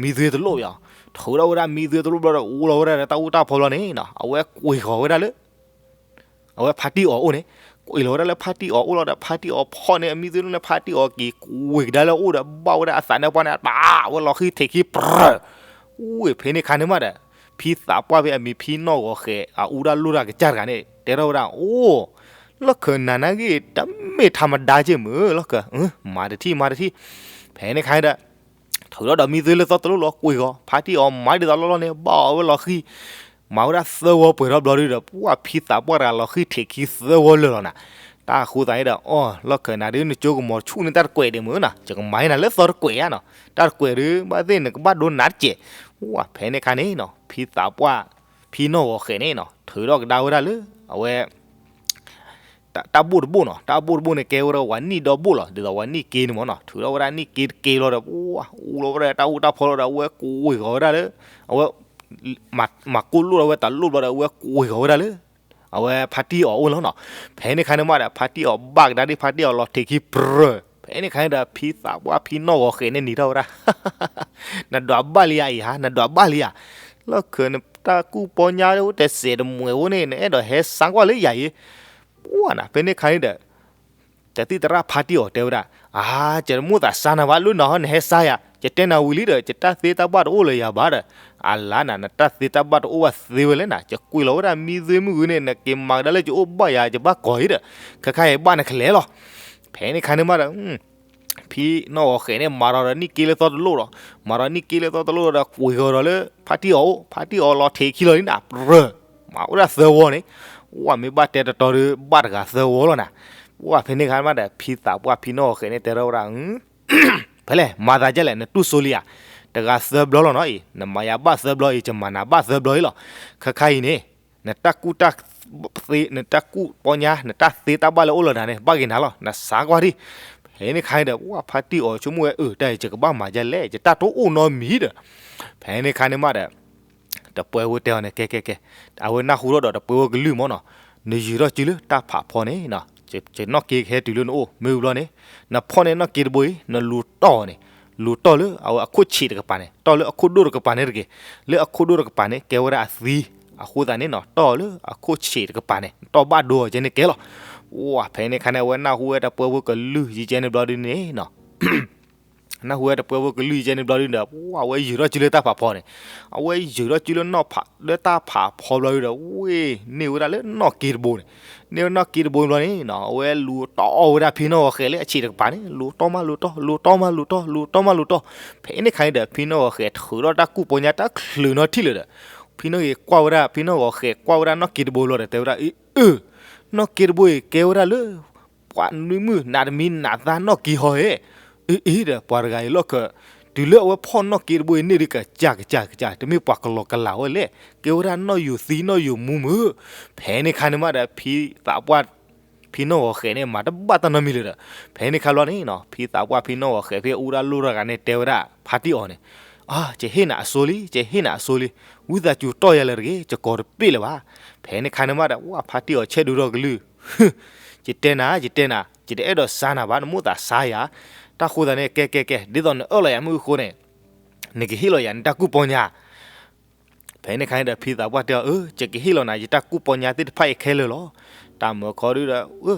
မံသွ့တလိၣ်ဘၣ်, ထုးထီၣ်ဝဲဒၣ်မံသွ့တလိၣ်ဘျီဒီး အူလီၤဝဲဒၣ်ဒီးတၢ်အူတၢ်ဖီလီၤန့ၣ်နီၤ အဝဲကွံာ်ဃီၤဝဲဒၣ်လၢ အဝဲဖါတံၢ်အီၤအိၣ်န့ၣ်, ကွံာ်လီၤဝဲဒၣ်လၢဖါတံၢ်အီၤအိၣ်လီၤဒီး ဖါတံၢ်အီၤဖီၣ်န့ၢ်အမံသွ့တလိၣ်န့ၣ် ဖါတံၢ်အီၤက့ၤကွံာ်ကဒါလၢအအိၣ်ဒီး ဘၣ်ဝဲဒၣ်အသးနါပှၢ်န့ၣ် ပာ်ဝဲလီၤဃံထံးခံပြၢၢ်. ဝဲဖဲန့ၣ်ခါန့ၣ်မးဒီး ဖံသးပှၢ်ဖဲအမံၤဖံနီၣ်ဂီၤဃဲး အအူဒၣ်လိၣ်ဒၣ်ကစၢ်တဂၤန့ၣ် တဲထီၣ်ဝဲဒၣ် အိၣ် လီၢ်ခၢၣ်နၤနာ်က့ တမ့ၢ်ထးမဒါက့ၢ်မုၢ်လီၢ်ခၢၣ်, မၤတထံၣ်မၤတထံၣ်. ဖဲန့ၣ်ခါန့ၣ်ဒီး ထုးထီၣ်ဒီးမံသွ့လၢသီတလိၣ်လီၤကွံာ်ဃီၤ, ဖါတံၢ်အီၤမၤဒ်သိးလီၢ်လီၢ်န့ၣ် ဘၣ်အီၤဝဲလီၤဃံ မၤဝဲဒၣ်သၢဝီပှဲၤထီၣ်ဘျီဒုးဒီး ပှၢ်ဖံသးပှၢ်တဂၤလီၤဃံထံးခံသၢဝီလၢာ်လီၤနၤ. တၢ်အဃိသတးန့ၣ်ဒီး အီ လီၢ်ခၢၣ်နၤဒုး နကၠိကမီၤဆူၣ်န့ၢ်တၢ်တကွဲးဒံးမုၢ်နၤ, ယကမၤန့ၢ်နၤလၢသီတကွဲးဧါနီၤ, တၢ်တကွဲးဒုး ဘၣ်သ့ၣ်နကဘၣ်ဒိနးတစဲး. ဝဲဖဲန့ၣ်ခါန့ၣ်နီၤ ဖံသးပှၢ် ဖံနီၣ်ဂီၤဃဲးန့ၣ်နီၤ ထုးထီၣ်ကဒါဝဲဒၣ်လၢ အဝဲ တၢ်ဘိၣ်တဘိၣ်နီၤ, တၢ်ဘိၣ်တဘိၣ်န့ၣ် ကဲဝဲဒၣ်ဝဲနံၣ်ဒီဘိၣ်လီၤ, ဒ်သိးဝဲနံၣ်က့န့ၣ်မ့ၢ်နီၤ, ထုးထီၣ်ဝဲဒၣ်နံၣ်က့တက့လီၤဒီး ပှၢ် အူလီၤဝဲဒၣ်တၢ်အူတၢ်ဖီလီၤဒီး အဝဲကွံာ်ဃီၤဝဲဒၣ်လၢ အဝဲ မၤကိၣ်လိၣ်ဒီးဝဲတၢ်လိၣ်ဘျီဒီး အဝဲကွံာ်ဃီၤဝဲဒၣ်လၢ အဝဲဖါတံၢ်အီၤအိၣ်လီၤနီၤ. ဖဲန့ၣ်ခါန့ၣ်မးဒီး ဖါတံၢ်အီၤဘၣ်ကဒါဒ်ဖါတံၢ်အီၤလီၤထံးခံပြၢၢ်. ဖဲန့ၣ်ခါန့ၣ်ဒီး ဖံသးပှၢ်ဖံနီၣ်ဂီၤဃဲးန့ၣ်နံၤထီၣ်ဝဲဒၣ် နဒွးဘၣ်လံဧါအံၤဧါ, နဒွးဘၣ်လံဧါ. လီၢ်ခၢၣ်နတၢ်ကူၣ်ပီညါတစဲးတမှဲးဝဲန့ၣ် နအဲၣ်ဒိးဟဲစါကွၢ်လၢယၤအံၤ ပှၢ်နၤ ဖဲန့ၣ်ခါန့ၣ်ဒီး တၢ်သံၣ်သရၣ်ဖါတံၢ်အီၤတဲဝဲဒၣ်, အါ, ယတမိၣ်သးစါနၤဘၣ်, လၢနဟီနဟဲစါယၤ, ယတဲနၤဝံၤလံဒီး ယတၢ်သ့တၢ်ဘၣ်တအိၣ်လၢၤယၤဘၣ်ဒီး, အလါနၤ နတၢ်သ့တၢ်ဘၣ်တအိၣ်ဘၣ်သ့ဝဲလဲၣ်နၤ, ယကွံာ်လီၤဝဲဒၣ်မံသွ့မုၢ်ဂုန့ၣ် နက့ၤမၤကဒါလၢယအိၣ်ဘၣ်ယၤ ယဘၣ်ကီၤအံၤဒီး, ခဲခါအံၤဘၣ်နကလဲၤလီၤ. ဖဲန့ၣ်ခါန့ၣ်မးဒီး ဖံနီၣ်ဂီၤဃဲးန့ၣ် မၤဒီးနံၣ်က့လၢသီတလိၣ်ဒီး, မၤဒီးနံၣ်က့လၢသီတလိၣ်ဒီး ကွံာ်ဃီၤဒီးလၢ ဖါတံၢ်အီၤအိၣ်, ဖါတံၢ်အီၤလီၤထံးခံလီၤန့ၣ်နၤ ပြၢၢ်, မၤအိၣ်ဒၣ်သၢဝီန့ၣ်, ဝဲမ့ၢ်ဘၣ်တဲတတီၤဒီး ဘၣ်တဂၤသၢဝီလီၤနၤ. ပှၢ်ဖဲန့ၣ်ခါမးဒီး ဖံသးပှၢ်ဖံနီၣ်ဂီၤဃဲးန့ၣ် တဲထီၣ်ဝဲဒၣ် ဖဲလဲၣ် မၤသးဒ်လဲၣ် နတူၢ်စိလံဧါ, တဂၤသၢဘျီလီၤနီၤအံၤ, နမၤယၤဘၣ်သၢဘျီအံၤ ယမၤနၤဘၣ်သၢဘျီအံၤလီၤ. ခဲခါအံၤန့ၣ် နတၢ်ကူၣ်တၢ်သ့, နတၢ်ကူၣ်ပီညါ, နတၢ်သ့တၢ်ဘၣ်လၢအိၣ်လၢနၤန့ၣ် ဘၣ်က့ၤနၤလီၤ, နစါကွၢ်ဒံး. ဖဲန့ၣ်ခါန့ၣ်ဒီး ပှၢ်ဖါတံၢ်အီၤဆိကမိၣ်ဝဲ အၢ တၢ်အံၤယကဘၣ်မၤဒ်လဲၣ်, ယတၢ်တအိၣ်နီတမံၤဒီး, ဖဲန့ၣ်ခါန့ၣ်မးဒီး တပှဲၤဖိတဲအီၤန့ၣ် ကဲ ကဲ ကဲ, အဝဲနၢ်ဟူထီၣ်ဒီးတပှဲၤဖိကလုၢ်မၢ်နီၤ, နယုာ်ထီၣ်စုလၢတၢ်ဖးဖီန့ၣ်, ယနီၣ်က့ကဟဲတုၤလၢနအိၣ် မ့ၢ်ဝံၤဘျီန့ၣ်, နဖီၣ်န့ၢ်နီၣ်က့တဘိအံၤ နလူၤတီၢ်အီၤန့ၣ်, လူၤတီၢ်လၢအဝဲအခိၣ်ဆံးတကပၤန့ၣ်, တီၢ်လၢအခိၣ်ဒိၣ်တကပၤန့ၣ်တဂ့ၤ, လၢအခိၣ်ဒိၣ်တကပၤန့ၣ် ကဲဝဲဒၣ်အသံ, အဃိသတးန့ၣ်နီၤ တီၢ်အီၤလၢအခိၣ်ဆံးတကပၤန့ၣ် တီၢ်ဘၣ်ဒိအီၤကဲန့ၣ်ကဲလီၤ. ဝဲဖဲန့ၣ်ခါန့ၣ် အဝဲနၢ်ဟူဝဲတပှဲၤဖိကလုၢ်ယံၤကဲန့ၣ်ဘျီဒုန့ၣ်နီၤ နၢ်ဟူဝဲတပှဲၤဖိကလုၢ်ယံၤကဲန့ၣ်ဘျီဒုဒီး ပှၢ်အဝဲယုာ်ထီၣ်စုလၢတၢ်ဖးဖီန့ၣ်, အဝဲယုာ်ထီၣ်စုလၢနီၣ်ဖး, လၢတၢ်ဖးဖီဘျီဒုဒီး ဝ့ၢ်န့ၢ်ဝဲဒၣ်လၢနီၣ်က့တဘိန့ၣ်, န့ၢ်ဝဲနီၣ်က့တဘိဘျီန့ၣ်နီၤ အဝဲလူၤတီၢ်အီၤဝဲဒၣ်ဖံနီၣ်ဂီၤဃဲးလၢအဆံးတကပၤန့ၣ် လူၤတီၢ်မးလူၤတီၢ် လူၤတီၢ်မးလူၤတီၢ် လူၤတီၢ်မးလူၤတီၢ်. ဖဲန့ၣ်ခါန့ၣ်ဒီး ဖံနီၣ်ဂီၤဃဲးထုးထီၣ်တၢ်ကူၣ်ပီညါတၢ်ချုးနီၤထံၣ်လၢၤဒီး ဖံနီၣ်ဂီၤဃဲးကွၢ်ဝဲဒၣ်, ဖံနီၣ်ဂီၤဃဲးကွၢ်ဝဲဒၣ်နီၣ်က့တဘိလီၤဒီး တဲဝဲဒၣ် အ့ အၢ, နီၣ်က့တဘိအံၤ ကဲဝဲဒၣ်လၢ ပှၤနွံမုၣ်နးတမံၤနးသးနီၣ်က့ဟီဧဲ, အ့ အ့ဒီး ပှၤတဂၤအံၤလီၢ်ခၢၣ်, တုၤလၢအဝဲဖီၣ်နီၣ်က့တဘိအံၤန့ၣ်ဒီး ကစၢ်ကစၢ်ကစၢ် တမ့ၢ်ပှၤကလီၤကလးဝဲလဲၣ်, ကဲဝဲဒၣ်နီၣ်ယိၤသံနီၣ်ယိၤမူမုၢ်. ဖဲန့ၣ်ခါန့ၣ်မးဒီး ဖံသးပှၢ် ဖံနီၣ်ဂီၤဃဲးန့ၣ် မၤတဘၣ်တၢ်နီတမံၤလၢၤဒီး ဖဲန့ၣ်ခါဘျီန့ၣ်နီၤ ဖံသးပှၢ်ဖံနီၣ်ဂီၤဃဲး ဖဲအူဒၣ်လိၣ်တဂၤန့ၣ် တဲဝဲဒၣ်ဖါတံၢ်အီၤန့ၣ်, အါ ယဟ့ၣ်နၤအစိလံ, ယဟ့ၣ်နၤအစိလံ, ဝံသးစူၤတီၢ်ယၤလၢၤတဂ့ၤ, ယကီၤတပ့ၢ်လၢၤဘၣ်. ဖဲန့ၣ်ခါန့ၣ်မးဒီး ဝဲဖါတံၢ်အီၤဆဲးဒုးထီၣ်ကလုၢ်, ယတဲနၤ, ယတဲနၤ, ယတအဲၣ်ဒိးစါနၤဘၣ်, နမိၣ်သးစါယၤ, တၢ်ဃိသးန့ၣ် ကဲ ကဲ ကဲ ဒ်သိးနအၢၣ်လီၤယၤမ့ၢ်အဃိန့ၣ် နကဟ့ၣ်လီၤယၤနတၢ်ကူၣ်ပီညါ ဖဲန့ၣ်ခါန့ၣ်ဒီး ဖံသးပှၢ်တဲအီၤ, အၢ ယကဟ့ၣ်လီၤနၤ ယတၢ်ကူၣ်ပီညါသ့ၣ်တဖၣ်အံၤခဲလၢာ်လီၤ. တၢ်မၢခီဒုဒီး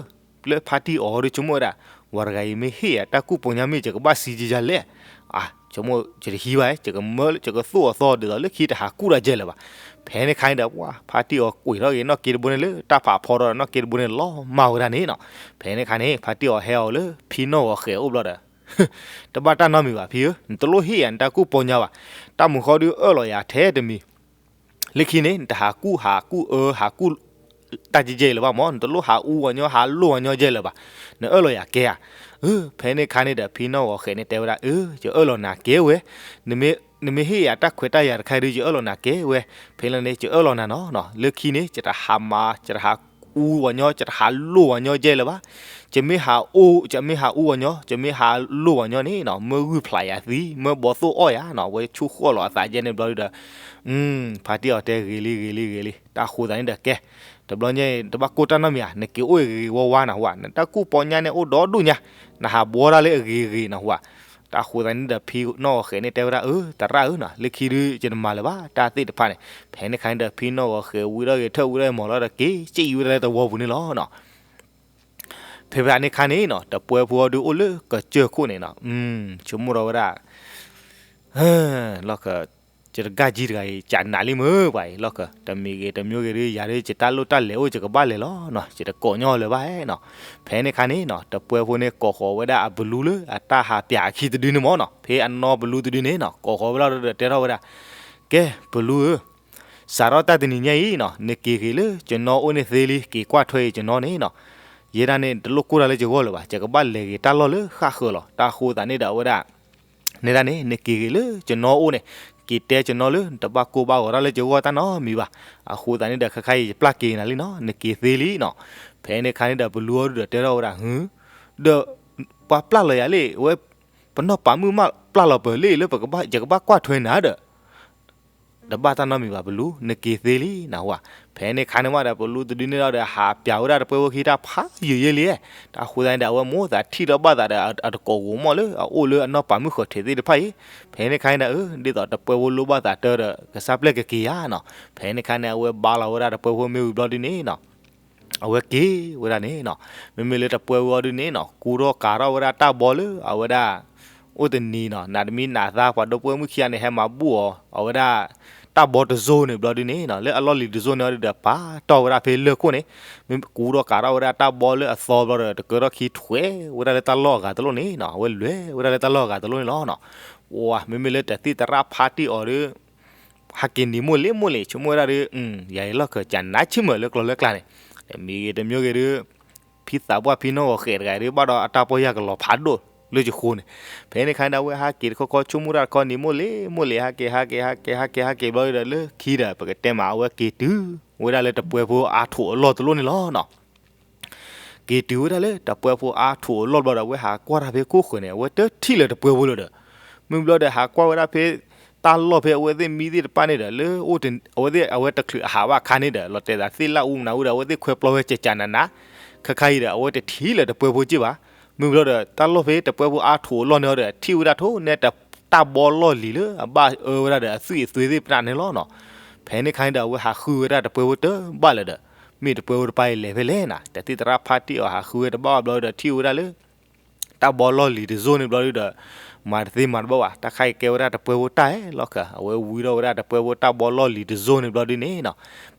လၢဖါတံၢ်အီၤဒုး ဆိကမိၣ်ဝဲဒၣ်, ဝဲတဂၤအံၤမ့ၢ်ဟ့ၣ်ယၤတၢ်ကူၣ်ပီညါမ့ၢ် ယကဘၣ်စံးကယၤလဲၣ်. အါ ဆိကမိၣ် ယတဟံးဘၣ်, ယကမၢ ယကသိၣ်အသီ ဒ်သိးလၢခံတဟးကူၣ်တၢ်ယဲၢ်လၢၤဘၣ်. ဖဲန့ၣ်ခါန့ၣ်ဒီး ပှၢ်ဖါတံၢ်အီၤကွံာ်ထီၣ်က့ၤနီၣ်က့တဘိန့ၣ်လၢတၢ်ဖးဖီဒီး နီၣ်က့တဘိန့ၣ်လီၤမၢ်ဝဲဒၣ်န့ၣ်နီၤ. ဖဲန့ၣ်ခါန့ၣ် ဖါတံၢ်အီၤဟဲအီၤလၢဖံနီၣ်ဂီၤဃဲးအအိၣ်ဘျီဒီး တဘၣ်တၢ်နီတမံၤဘၣ်ဖံဧၢ, နတလိၣ်ဟ့ၣ်ယၤနတၢ်ကူၣ်ပီညါဘၣ်. တၢ်မူဃီဒုးအၢၣ်လီၤယၤထဲတမံၤ, လၢခံန့ၣ် နတဟးကူၣ်ဟးကူၣ်အၢ ဟးကူၣ်တၢ်ကဲကဲအံၤလၢၤဘၣ်မၢ်, နတလိၣ်ဟးအူဝဲညီ ဟးလိၣ်ဝဲညီကဲလၢၤဘၣ်. နအၢၣ်လီၤယၤကဲဧါ. အၢ ဖဲန့ၣ်ခါန့ၣ်ဒီး ဖံနီၣ်ဂီၤဃဲးန့ၣ်တဲဝဲဒၣ်, အၢ ယအၢၣ်လီၤနၤကဲဝဲ, နမ့ၢ်ဟ့ၣ်ယၤတၢ်ခွဲးတၢ်ယာ်တခါဒုး ယအၢၣ်လီၤနၤကဲဝဲ, ဖဲလၢန့ၣ် ယအၢၣ်လီၤနၤနီၤ, လၢခံန့ၣ် ယတဟးမၤ ယတဟးအူဝဲညီ ယတဟးလိၣ်ဝဲညီကဲလၢၤဘၣ်. ယမ့ၢ်ဟးအူ, ယမ့ၢ်ဟးအူဝဲညီ ယမ့ၢ်ဟးလိၣ်ဝဲညီန့ၣ်နီၤ မ့ၢ်ဂုၢ်ဖျးယၤသံ မ့ၢ်ဘီသိၣ်အီၣ်ယၤနီၤ ဝဲဆူၣ်ဃီၣ်လီၤအသးယဲၢ်န့ၣ်ဘျီဒုဒီး ဖါတံၢ်အီၤတဲဂ့ၤလံဂ့ၤလံဂ့ၤလံ, တၢ်ဃိသးန့ၣ်ဒီးကဲ, တဘျီညါအံၤ တဘၣ်ကိၢ်တၢ်နီတမံၤဧါ, နက့ၤအိၣ်ဂ့ၤဂ့ၤဝါဝါနဟူဧါ, နတၢ်ကူၣ်ပီညါန့ၣ်အိၣ်ဒီဒူၣ်ညါ, နဟးဘှီတၢ်လၢအဂ့ၤဂ့ၤနဟူဧါ. တၢ်ဃိသးန့ၣ်ဒီး ဖံနီၣ်ဂီၤဃဲးန့ၣ်တဲဝဲဒၣ်, အၢ သရၣ်ဧၢနီၤ, လၢခံဒုး ယတမၤလၢၤဘၣ် တၢ်သ့ၣ်တဖၣ်န့ၣ်. ဖဲန့ၣ်ခါန့ၣ်ဒီး ဖံနီၣ်ဂီၤဃဲးဝံထီၣ်ဂ့ၤ ထၢၣ်ဝံထီၣ်ဂ့ၤမၤလီၤဒီး က့ၤစံၣ်ဝံဒၣ်လၢသဝီပူၤန့ၣ်လီၤနီၤ. ဖဲဖဲန့ၣ်ခါန့ၣ်နီၤ တပှဲၤဖိအီၤဒုးအိၣ်လၢကစၢၢ်ခိၣ်န့ၣ်နီၤ, ဆိကမိၣ်ဒီးဝဲဒၣ် လီၢ်ခၢၣ်, ယတဂၤကံတဂၤအံၤ ကနးလံမ့ၢ်ပှၤအံၤ လီၢ်ခၢၣ်, တမံၤဂ့ၤတမံၤဂ့ၤဒုး ယၤဒုး ယတၢ်လိၣ်တၢ်လဲၤအိၣ် ယကဘၣ်လဲၤလီၤနီၤ, ယတကိးညီလၢၤဘၣ်နီၤ. ဖဲန့ၣ်ခါန့ၣ်နီၤ တပှဲၤဖိန့ၣ် ကိးဃီၤဝဲဒၣ်အပလူလၢအတၢ်ဟးပျးအခံတဒုန့ၣ်မ့ၢ်နီၤ, ဖဲအနီၢ်ပလူတဒုန့ၣ်နီၤ ကိးဃီၤဝဲလီၤဒီးတဲထီၣ်ဝဲဒၣ်, ကဲ ပလူဧၢ, စးထီၣ်တၢ်တနံၤညါအံၤနီၤ နက့ၤဂ့ၤလၢယနီၢ်အိၣ်န့ၣ်သ့လံ, က့ၤကွၢ်ထွဲအံၤယနီၢ်န့ၣ်နီၤ, ယဲဒၣ်န့ၣ် တလိၣ်ကိၢ်တၢ်လၢယဂီၢ်လၢၤဘၣ်, ယကဘၣ်လဲၤဂ့ၤတၢ်လီၢ်လၢဃၣ်ဃၢၤလီၤ. တၢ်ဃိသးန့ၣ်ဒီးဝဲဒၣ် န့ၣ်ဒၣ်န့ၣ် နက့ၤဂ့ၤလၢယနီၢ်အိၣ်န့ၣ်, က့ၤတဲယနီၢ်လၢ နတဘၣ်ကိၢ်ဘၣ်ဂီၤတၢ်လၢယဂီၢ်တၢ်နီတမံၤဘၣ်. အဃိသတးန့ၣ်ဒီး ခဲခါအံၤ ယပျၢ်က့ၤနၤလံနီၤ, နက့ၤသ့လံနီၤ. ဖဲန့ၣ်ခါန့ၣ်ဒီး ပလူအီၤဒုးဒီးတဲထီၣ်ဝဲဒၣ်, ဒီး ပှၤပျၢ်လီၤယၤလံ, ဝဲ ပနီၢ်ပၤမုၣ်မးပျၢ်လီၤပၢၤလံ လၢပကဘၣ် ယကဘၣ်ကွၢ်ထွဲနၤဒီး တဘၣ်တၢ်နီတမံၤဘၣ်ပလူ, နက့ၤသ့လံနဟူဧါ. ဖဲန့ၣ်ခါန့ၣ်မးဒီး ပလူတဒုန့ၣ်ဒီး ဟးပျးဝဲဒၣ်တပှဲၤဖိခံတၢ်ဖးယံာ်ယဲၢ်လံ. တၢ်ဃိသတးန့ၣ်ဒီး အဝဲမိၣ်သးထံၣ်ထီၣ်ဘၣ်သးဒီး အတကိးဂီၤမီၢ်လၢအအိၣ်လၢအနီၢ်ပၤမုၣ်ဃၢၤထံးသ့ၣ်တဖၣ်အံၤ. ဖဲန့ၣ်ခါန့ၣ်ဒီး ဒ်သိးတပှဲၤဖိလိၣ်ဘၣ်သးတၢ်ဒီး ကစၢ်ပျဲၢ်ကက့ၤယၤနီၤ. ဖဲန့ၣ်ခါန့ၣ် အဝဲဘါလီၤဝဲဒၣ်တပှဲၤဖိမ့ၢ်ဝံၤဘျီဒုန့ၣ်နီၤ. အဝဲက့ၤဝဲဒၣ်န့ၣ်နီၤ, မ့မ့ၢ်လၢတပှဲၤဖိအီၤဒုန့ၣ်နီၤ ကူထီၣ်ကၤထီၣ်ဝဲဒၣ်တၢ်ဘီလၢအဝဲဒၣ် အိၣ်တနံၤနီၤ နးတမံနးသါ ပှၤဒီပုၢ်ဝဲၢ်မုၣ်ခံဂၤန့ၣ် ဟဲမၤဘူၣ်အီၤ အဝဲဒၣ် တၢ်ဘီတစိၢ်န့ၣ်ဘျီဒုန့ၣ်နီၤ လၢအလီၢ်လံၤတစိၢ်န့ၣ်အီၤဒုဒီး ပာ်တီၢ်ဝဲဒၣ်ဖဲလၢၢ်ခိၣ်န့ၣ်, မ့ၢ်ကူထီၣ်ကၤထီၣ်ဝဲဒၣ်တၢ်ဘီလၢအသီဘျီဒီး တကၢထီၣ်ခံထွဲဝဲဒၣ်လၢတၢ်လီၢ်အဂၤတလိၣ်န့ၣ်နီၤ အဝဲလဲၤဝဲဒၣ်လၢတၢ်လီၢ်အဂၤတလိၣ်န့ၣ်လီၤနီၤ. ပှၤမ့မ့ၢ်လၢတသံၣ်သရၣ်ဖါတံၢ်အီၤဒီး ဟးက့ၤနံၤမိၢ်လ့မိၢ်လ့ ဆိကမိၣ်ဝဲဒၣ်ဒီး ယၤအံၤလီၢ်ခၢၣ်စးနးဆံးမုၢ်လၢကျီလၢကျါန့ၣ်, တမံၤဂ့ၤတမံၤဂ့ၤဒီး ဖံသးပှၢ်ဖံနီၢ်ဂီၤဃဲးတဂၤဒီး ဘၣ်ဒီးအတၢ်ပီၢ်ယၢ်ကလီၤဖးဒိၣ်လၢယဃိန့ၣ်, ဖဲန့ၣ်ခါန့ၣ်ဒီး အဝဲဟးက့ၤတခီခီ ဆိကမိၣ်တၢ်တခီ နံၤမိၢ်လ့မိၢ်လ့ ဟးက့ၤ ဟးက့ၤ ဟးက့ၤ ဟးက့ၤ ဟးက့ၤဘျီဒီး လၢခံဒီး ပကတဲမး အဝဲက့ၤတုၤဝဲဒၣ်လၢတပှဲၤဖိအါထိးအလီၢ်တလိၣ်န့ၣ်လီၤနီၤ. က့ၤတုၤဝဲဒၣ်လၢတပှဲၤဖိအါထိးအလီၢ်ဘျီဒီး အဝဲဟးကွၢ်တၢ်ဖဲခိၣ်ဃၢၤန့ၣ် အဝဲတထံၣ်လၢၤတပှဲၤဖိလၢၤဒီး, မ့ၢ်ဘျီဒီး ဟးကွၢ်ဝဲဒၣ်ဖဲ တၢ်လီၢ်ဖဲအဝဲသ့ၣ်မံသ့ၣ်တဖၣ်န့ၣ်ဒီး လၢ အဝဲသ့ၣ်အဝဲတချုးအဟးဘၣ်အခါန့ၣ်ဒီး လီၤတဲာ်သးသ့ၣ်လၣ်အူမနုၤဝဲဒီး အဝဲသ့ၣ်ခွဲပျီဝဲကကနးနး, ခဲခါအံၤဒီး အဝဲတထံၣ်လၢၤတပှဲၤဖိက့ၢ်ဘၣ်. မ့ၢ်ဘျီဒီး တၢ်လီၢ်ဖဲတပှဲၤဖိအါထိးအလီၢ်န့ၣ်ဒီး ထံၣ်ဝဲဒၣ်ထိၣ်နဲတၢ်ဘီလီၢ်လံၤလၢအဘၣ်အၢဝဲဒၣ်ဒီး အသွံၣ်အသွဲသ့ၣ်ပနၢ်န့ၣ်လီၤနီၤ. ဖဲန့ၣ်ခါန့ၣ်ဒီး အဝဲဟးဃုဝဲဒၣ်တပှဲၤဖိတဘၣ်လၢၤဒီး မ့ၢ်တပှဲၤဖိတပၢ်အံၤလဲၤဖဲလဲၣ်နၤ, တၢ်သံၣ်သရၣ်ဖါတံၢ်အီၤဟးဃုဝဲတဘၣ်ဘၣ်ဘျီဒီး ထံၣ်ဝဲဒၣ်လၢ တၢ်ဘီလီၢ်လံၤတစိၢ်န့ၣ်ဘျီဒုဒီး မၤတသ့မၤတဘၣ်ဘၣ်, တၢ်ခါအံၤကဲဝဲဒၣ်တပှဲၤဖိတၢ်အဲၣ်လီၤခၢၣ်, အဝဲဝံထီၣ်ဝဲဒၣ်တပှဲၤဖိတၢ်ဘီလီၢ်လံၤတစိၢ်န့ၣ်ဘျီဒုန့ၣ်နီၤ,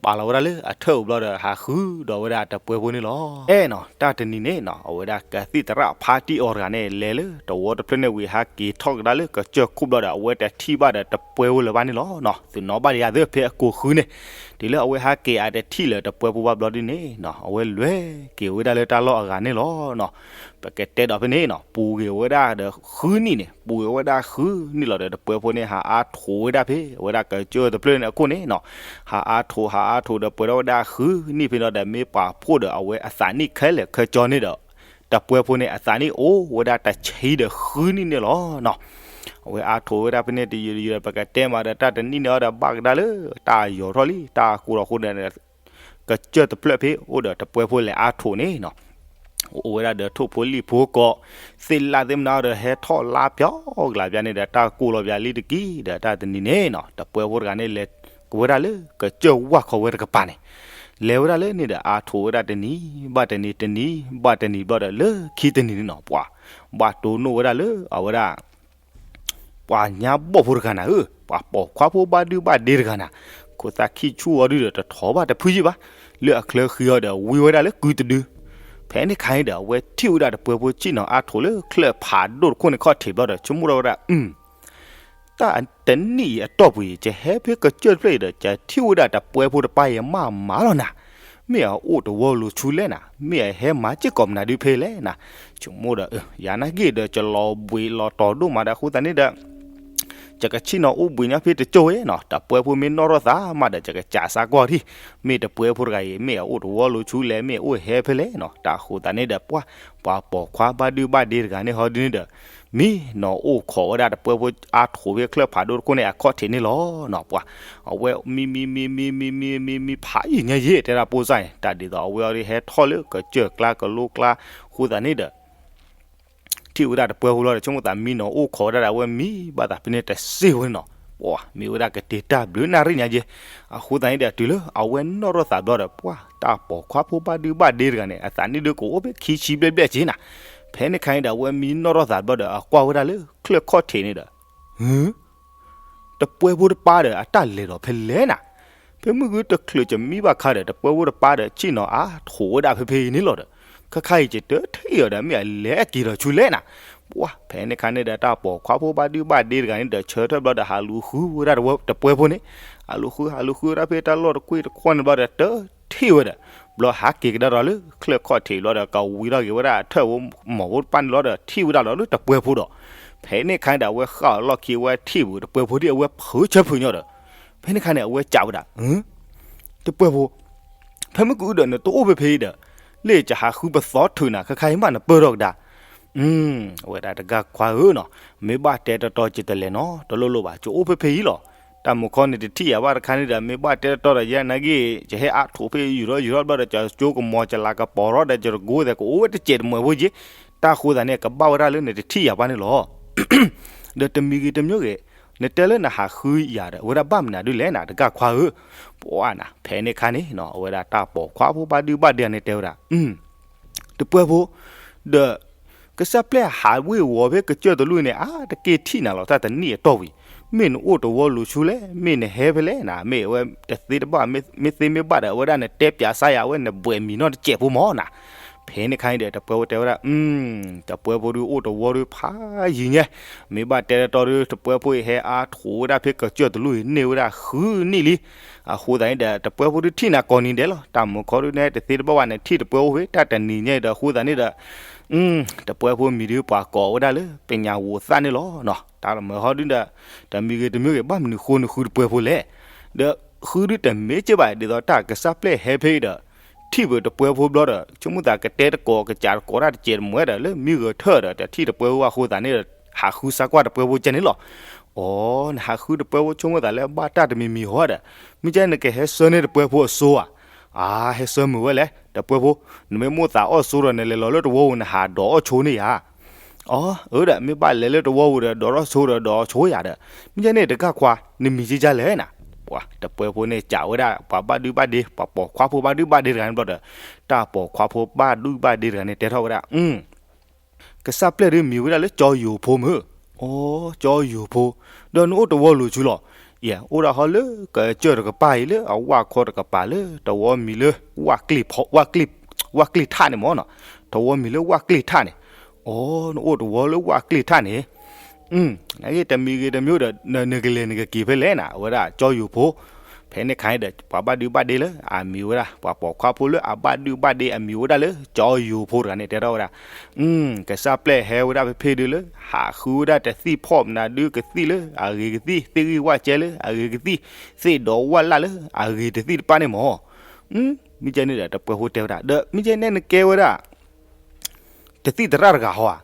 ပာ်လီၤဝဲဒၣ်လၢအထၢၣ်အိၣ်ဘျီဒီး ဟးဃုဒီးဝဲဒၣ်တပှဲၤဖိန့ၣ်လီၤ. အဲၣ်နီၤ တၢ်တနံၤန့ၣ်နီၤ အဝဲဒၣ်ကသံၣ်သရၣ်ဖါတံၢ်အီၤတဂၤန့ၣ် လဲၤလၢတဝီတဖျၢၣ်န့ၣ်ဝံၤ ဟးက့ၤထီၣ်ကဒါလၢကစၢၢ်ခိၣ်ဘျီဒီး အဝဲတထံၣ်ဘၣ်ဒီးတပှဲၤဖိလၢၤဘၣ်န့ၣ်လီၤနီၤ. သုးနီၣ်ဘၣ်ဒံးယၤသ့ဖဲအကိာ်ဃုန့ၣ်, တုၤလၢအဝဲဟးက့ၤအတထံၣ်လၢၤတပှဲၤဖိဘၣ်ဘျီဒုန့ၣ်နီၤ အဝဲလဲၤက့ၤဝဲဒၣ်လၢတၢ်လီၢ်အဂၤန့ၣ်လီၤနီၤ. ပကတဲဒီးဖဲန့ၣ်နီၤ ပူၤဂ့ၤဝဲဒၣ်ဒီးဃုနံၣ်န့ၣ်, ပူၤဂ့ၤဝဲဒၣ်ဃုနံၣ်လီၤဒီး တပှဲၤဖိန့ၣ် ဟးအါထိးဝဲဒၣ်ဖဲ အဝဲဒၣ်ကစၢၢ်တဖျၢၣ်န့ၣ်အခိၣ်န့ၣ်နီၤ, ဟးအါထိး ဟးအါထိးဒီးပှဲၤထီၣ်ဝဲဒၣ်ဃုနံၣ်ဖဲန့ၣ်ဒီး မ့ၢ်ပာ်ဖှိၣ်ဒီးအဝဲအသးနံၣ်ခဲလၢာ်ခဲဆ့န့ၣ်ဒီး တပှဲၤဖိန့ၣ် အသးနံၣ်အိၣ်ဝဲဒၣ်တဆံဒီးဃုနံၣ်န့ၣ်လီၤနီၤ. အဝဲအါထိးဝဲဒၣ်ဖဲန့ၣ်တယုၢ်တယုၢ်ဒီး ပကတဲမးဒီးတၢ်တနံၣ်န့ၣ်အီၤဒီး ဘၣ်ကဒါလၢ တၢ်ယီၤထီၣ်လံ တၢ်ကိၢ်ထီၣ်ဃိဒီး ကစၢၢ်တဖျၢၣ်ဖဲအိၣ်ဒီးတပှဲၤဖိလဲၤအါထိးန့ၣ်နီၤ, အိၣ်ဝဲဒၣ်ဒီးထိၣ်ဖိလံၣ်ဖိကိး သ့ၣ်လၣ်သ့ၣ်မနုၤဒီး ဟဲထီၣ်လါပျီကလးပျီန့ၣ်ဒီး တၢ်ကိၢ်လီၤပျီလံတက့ၢ်ဒီး တၢ်တနံၤန့ၣ်နီၤ တပှဲၤဖိတဂၤန့ၣ် လဲၤကဝဲဒၣ်လၢကစၢၢ်ဝၣ်ခီဝဲတကပၤန့ၣ်, လဲၤဝဲဒၣ်လၢန့ၣ်ဒီး အါထိးဝဲဒၣ်တနံၤဘၣ်တနံၤ တနံၤဘၣ်တနံၤဘျီဒီး လၢခံတနံၤန့ၣ်နီၤ ပှၤ ဘၣ်တိၢ်နီၣ်ဝဲဒၣ်လၢအဝဲဒၣ် ပှၤညါဘီၣ်ဖိတဂၤနၤဧၢ, ပှၤပိာ်ခွါဖိဘၣ်ဒုဘၣ်ဒ့တဂၤနၤ, ခိၣ်သၣ်ခံဆူၣ်အီၤဒုဒီး တထီၣ်ဘၣ်တဖုယံာ်ဘၣ်, လၢအချၢဃံအီၤဒီး ဝံဝဲဒၣ်လၢကုတဒု. ဖဲန့ၣ်ခါန့ၣ်ဒီး အဝဲထံၣ်ဝဲဒၣ်တပှဲၤဖိဆ့ၣ်နီၤအါထိးလၢချၢၣ်ဖးဒိၣ်တခိၣ်န့ၣ်ခီၣ်ထံးဘျီဒီး ဆိကမိၣ်ထီၣ်ဝဲဒၣ် အု တၢ်တနံၣ်အံၤအတီၢ်ပူၤအံၤ ယဟဲဖဲကစၢၢ်တဖျၢၣ်အံၤဒီး ယထံၣ်ဝဲဒၣ်တပှဲၤဖိတပၢ်အံၤမးမးလီၤနၤ, မ့ၢ်အအိၣ်တဝီလိၤဆူလဲၣ်နၤ, မ့ၢ်အဟဲမၤစ့ၢ်ကီးမနုၤဒုဖဲလဲၣ်နၤ, ဆိကမိၣ်ဒီး ယၤနာ်က့ဒီး ယလီၤဘှံးလီၤတီၤဒိၣ်မးဒီး အဃိသတးန့ၣ်ဒီး ယကဆ့ၣ်နီၤအိၣ်ဘှံးညါဖဲတကၠိၢ်ဝဲနီၤ, တပှဲၤဖိမ့ၢ်နီၣ်ထီၣ်သးမးဒီး ယကစးစါကွၢ်ထံၣ်, မ့ၢ်တပှဲၤဖိတဂၤအံၤ မ့ၢ်အအိၣ်တဝီလိၤဆူလဲၣ် မ့ၢ်အအိၣ်ဟဲဖဲလဲၣ်နီၤ, တၢ်အဃိသတးန့ၣ်ဒီး ပှၤ ပှၤပိာ်ခွါဘၣ်ဒုဘၣ်ဒ့တဂၤန့ၣ်ဟီဒ်န့ၣ်ဒီး မံနီၤအိၣ်ခိးဝဲဒၣ်တပှဲၤဖိအါထိးဖဲချၢၣ်ဖးဒိၣ်တခိၣ်န့ၣ် အခီၣ်ထံးန့ၣ်လီၤနီၤ, ပှၤ အဝဲမံမံမံမံမံမံမံဖးယံာ်ညါယဲၢ် တဲဒၣ်ဖိစၢ်န့ၣ် တၢ်ဒ်သိးအဝဲအီၤဒ်ဟဲထီၣ်လၢကစၢၢ်ကျါကလိကျါ အဃိသတးန့ၣ်ဒီး ထံၣ်ဝဲဒၣ်တပှဲၤဖိလီၤဒီး ဆိကမိၣ်သးမံနီၤအိၣ်ခိးဝဲဒၣ်ဒီး အဝဲမံဘၣ်သးဖဲန့ၣ်တစ့ၢ်ဖိန့ၣ်နီၤ, ပှၤမ့ၢ်ဝဲဒၣ်ကတ့ၤတၢ်ဘျုးနၣ်ရံၣ်ညါယဲၢ်, အဃိသတးန့ၣ်ဒီး တုၤလၢအဝဲနီၣ်ထီၣ်သးဘျီဒီး ပှၤတၢ်ပိာ်ခွါဖိဘၣ်ဒုဘၣ်ဒ့တဂၤန့ၣ် အသးနံၣ်ဒုကအိၣ်ဖဲခံဆံဘျဲၣ်ဘျဲၣ်က့ၤနၤ, ဖဲန့ၣ်ခါန့ၣ်ဒီး အဝဲမံနီၣ်ထီၣ်သးဘျီဒီး အကွၢ်ဝဲဒၣ်လၢချၢၣ်ခီၣ်ထံးန့ၣ်ဒီး တပှဲၤဖိတပၢ်ဒီး အတၢ်လဲၤဒီးဖဲလဲၣ်နၤ, ဖဲမုၢ်ဂုၢ်တချုးကမံဘၣ်ခါဒီး တပှဲၤဖိတပၢ်ဒီး ဆ့ၣ်နီၤအါထိးဝဲဒၣ်ဖဲဖဲအံၤန့ၣ်လီၤဒီး ခဲခါအံၤ ယတထံၣ်အီၤဒီး မ့ၢ်အလဲၤက့ၤဒီးဆူလဲၣ်နၤ, ပှၤဖဲန့ၣ်ခါန့ၣ်ဒီး တၢ်ပိာ်ခွါဖိဘၣ်ဒုဘၣ်ဒ့တဂၤန့ၣ်ဒီး ဆၢထၢၣ်ဘျီဒီးဟးလူၤဃုဝဲဒၣ်တပှဲၤဖိန့ၣ်, ဟးလူၤဃု ဟးလူၤဃုဝဲဒၣ်ဖဲတၢ်လီၢ်တကွ့ၢ်တခွီၣ်န့ၣ်ဘျီဒီး တထံၣ်ဝဲဒီး ဘျီဟးက့ၤကဒါဒီးလၢချၢၣ်ခီၣ်ထံးဘျီဒီး ကဝံထီၣ်က့ၤဝဲဒၣ်အထၢၣ်ဖိမီၤဖိတပၢ်န့ၣ်လီၤဒီး ထံၣ်ဝဲဒၣ်လီၤလၢတပှဲၤဖိဒီး ဖဲန့ၣ်ခါန့ၣ်ဒီး အဝဲဃၣ်အီၤလီၢ်ခံ အဝဲထံၣ်ဝဲတပှဲၤဖိဒ်အဝဲဖုးဆၢဖုးညီဒီး ဖဲန့ၣ်ခါန့ၣ် အဝဲစံးဝဲဒၣ် တပှဲၤဖိ, ဖဲမုၢ်ကအိၣ်ဒီး နတအိၣ်ဖဲဖဲအံၤဒီး လၢယဟးဃုပသီထုးနၤ ခဲခါအံၤမးနပၢၢ်ထီၣ်ကဒါ, အဝဲဒၣ်တဂၤခွါဧၢနီၤ, မ့ၢ်ဘၣ်တဲတီတီ ယတလဲၤနီတလိၣ်လိၣ်ဘၣ်, ယအိၣ်ဖဲဖဲအံၤလီၤ. တၢ်မုၢ်ခီန့ၣ်တထံၣ်ယၤဘၣ်တခါန့ၣ်ဒီး မ့ၢ်ဘၣ်တဲတီတီဒီး ယဲနာ်က့ ယဟဲအါထိးဖဲယူၤထီၣ်ယူၤထီၣ်ဘျီဒီး ယကၠိကမီၤ ယလၤကပီၤထီၣ်ဒီး ယတကိးသဲးကအိၣ်ဝဲတစဲးတမှဲးဖိက့ၤ, တၢ်ဃိသးန့ၣ် ကဘၣ်ဝဲဒၣ်လၢနတထံၣ်ယၤဘၣ်န့ၣ်လီၤ. ဒီးတမံၤဂ့ၤတမံၤဂ့ၤ, နတဲလၢနဟးဃုယၤဒီး အဝဲဒၣ်ဘၣ်မနုၤဒုလဲၣ်နၤ တဂၢ်ခွါဧၢ. ပှၤနၤ ဖဲန့ၣ်ခါန့ၣ်နီၤ အဝဲဒၣ်တၢ်ပိာ်ခွါဖိဘၣ်ဒုဘၣ်ဒ့န့ၣ်တဲဝဲဒၣ် တပှဲၤဖိ, ဒီး ကစၢ်ပျဲၢ်ဟးဝ့ၢ်ဝီၤဖဲကစၢၢ်တလူၢ်န့ၣ် အါတက့ၢ်ထံၣ်နၤလီၤ တၢ်တနံၣ်အတီၢ်ဝံၤ, မ့ၢ်နအိၣ်တဝီလိၤဆူလဲၣ်, မ့ၢ်နဟဲဖဲလဲၣ်နၤ, မ့ၢ်အဝဲတသ့တဘၣ် မ့ၢ်သ့မ့ၢ်ဘၣ်ဒီး အဝဲဒၣ်နတဲပၠးစါယၤ အဝဲနဘှဲးမံၤနီၢ်တစဲးဖိမၢ်နၤ. ဖဲန့ၣ်ခါန့ၣ်ဒီး တပှဲၤဖိတဲဝဲဒၣ် တပှဲၤဖိဒုးအိၣ်တဝီဒုးဖးယံၤညါ, မ့ၢ်ဘၣ်တဲတတီဒုး တပှဲၤဖိအံၤဟဲအါထီၣ်ဝဲဒၣ်ဖဲကစၢၢ်တလူၢ်အံၤန့ၢ်ဝဲဒၣ်ဃုနံၣ်လံ. အဃိသတးန့ၣ်ဒီး တပှဲၤဖိဒုးထံၣ်နၤကိးနံၤဒဲးလီၤ. တၢ်မုာ်ခီဒုးနဲ တသ့တဘၣ်ဘၣ်န့ၣ် ထံၣ်တပှဲၤဖိဖဲတၢ်တနံၤညါအံၤဒီး အဃိသတးန့ၣ်ဒီး တပှဲၤဖိမံၤဒုးပှၤကိးဝဲဒၣ်လၢ ပညးဝိၤသၣ်န့ၣ်လီၤ. တၢ်လီၤမၢ်ဟီဒုးဒီး တမံၤဂ့ၤတမံၤဂ့ၤ ဘၣ်မနုၤဃိနဃုတပှဲၤဖိလဲၣ်. ဒီးဃုဒုးတမ့ၢ်က့ဘၣ် ဒ်သိးတၢ်ကစၢ်ပျဲၢ်ဟဲဖဲအံၤဒီး ထံၣ်ပတပှဲၤဖိဘျီဒီး ဆိကမိၣ်သးကတဲတကိးကစးတကိးတၢ်တစဲးတမှဲဒီး လၢမံဂဲၤထၢၣ်ဒီး တထံၣ်တပှဲၤဖိအဃိသတးန့ၣ်ဒီး ဟးဃုစါကွၢ်တပှဲၤဖိကဲန့ၣ်လီၤ. အိ နဟးဃုတပှဲၤဖိဆိကမိၣ်သးလၢဘၣ်တၢ်တမံၤမံၤဟီဒီး မ့ၢ်ကဲနကဟဲဆှၢန့ၢ်တပှဲၤဖိအစိဧါ. အါ ဟဲဆှၢမုာ်ဝဲလဲၣ် တပှဲၤဖိ, နမ့ၢ်မိၣ်သးအီၣ်စိဒီး နလဲၤလီၤလၢတဝီဧိၤ နဟးဒိးအီၣ်ဆိန့ၢ်ယၤ. အိ အၢဒီး မ့ၢ်ဘၣ်လဲၤလၢတဝီဧိၤဒီး ဒိးထီၣ်ဆိဒီး ဒိးအီၣ်ဆိယၤဒီး မ့ၢ်ကဲန့ၣ်တဂၢ်ခွါ နမံၤကဲကၢ်လဲၣ်နၤ. ပှၤတပှဲၤဖိန့ၣ် ကးဝဲဒၣ် ပှၤဘၣ်ဒုဘၣ်ဒ့ ပှၤပိာ်ခွါဖိဘၣ်ဒုဘၣ်ဒ့တဂၤန့ၣ်ဘျီဒီး တၢ်ပိာ်ခွါဖိဘၣ်ဒုဘၣ်ဒ့တဂၤန့ၣ် တဲထီၣ်ဝဲဒၣ် ကစၢ်ပျဲၢ်ဒုးမံၤဝဲဒၣ်လၢကၠီယိၤဖိမုၢ်. အိ ကၠီယိၤဖိ, ဒီးနအိၣ်တဝီလိၤဆူလီၤ. ယဲ အိၣ်ဒၣ်ဟီလၢကစၢၢ်တကပၤအံၤလၢအဝၣ်ခီတကပၤလၢ တဝီမံၤလၢ ဝၣ်ကျ့ၢ်ထၣ်န့ၣ်မၢ်နီၤ. တဝီမံၤလၢဝၣ်ကျ့ၢ်ထၣ်န့ၣ်. အိ နအိၣ်တဝီလၢဝၣ်ကျ့ၢ်ထၣ်န့ၣ် နဂ့ၢ်တမံၤဂ့ၤတမံၤဒီး နကလဲၤနကက့ၤဖဲလဲၣ်နၤ အဝဲဒၣ်ကၠီယိၤဖိ. ဖဲန့ၣ်ခါအံၤဒီး ပှၤဘၣ်ဒုဘၣ်ဒ့လၢအမံၤဝဲဒၣ် ပှၤပိာ်ခွါဖိလၢအဘၣ်ဒုဘၣ်ဒ့အမံၤဝဲဒၣ်လၢ ကၠီယိၤဖိတဂၤန့ၣ် တဲထီၣ်ဝဲဒၣ် ကစၢ်ပျဲၢ်ဟဲဝဲဒၣ်ဖဲဖဲဒုးလၢ ဟးဃုဝဲဒၣ်တသံၣ်ဖီၣ်မနၤဒုကသံၣ်လၢအဂ့ၤကသံၣ် သ့ၣ်ဂ့ၢ်ဝၣ်ကဲလၢအဂ့ၤကသံၣ် သ့ၣ်ဒီးဝၣ်လၣ်လၢအဂ့ၤတသံၣ်တပၣ်န့ၣ်မၢ်. မ့ၢ်ကဲန့ၣ်ဒီး တပှဲၤဖိတဲဝဲဒၣ် ဒီးမ့ၢ်ကဲနဲနကဲဝဲဒၣ် တသံၣ်သရၣ်တဂၤဟီဧါ.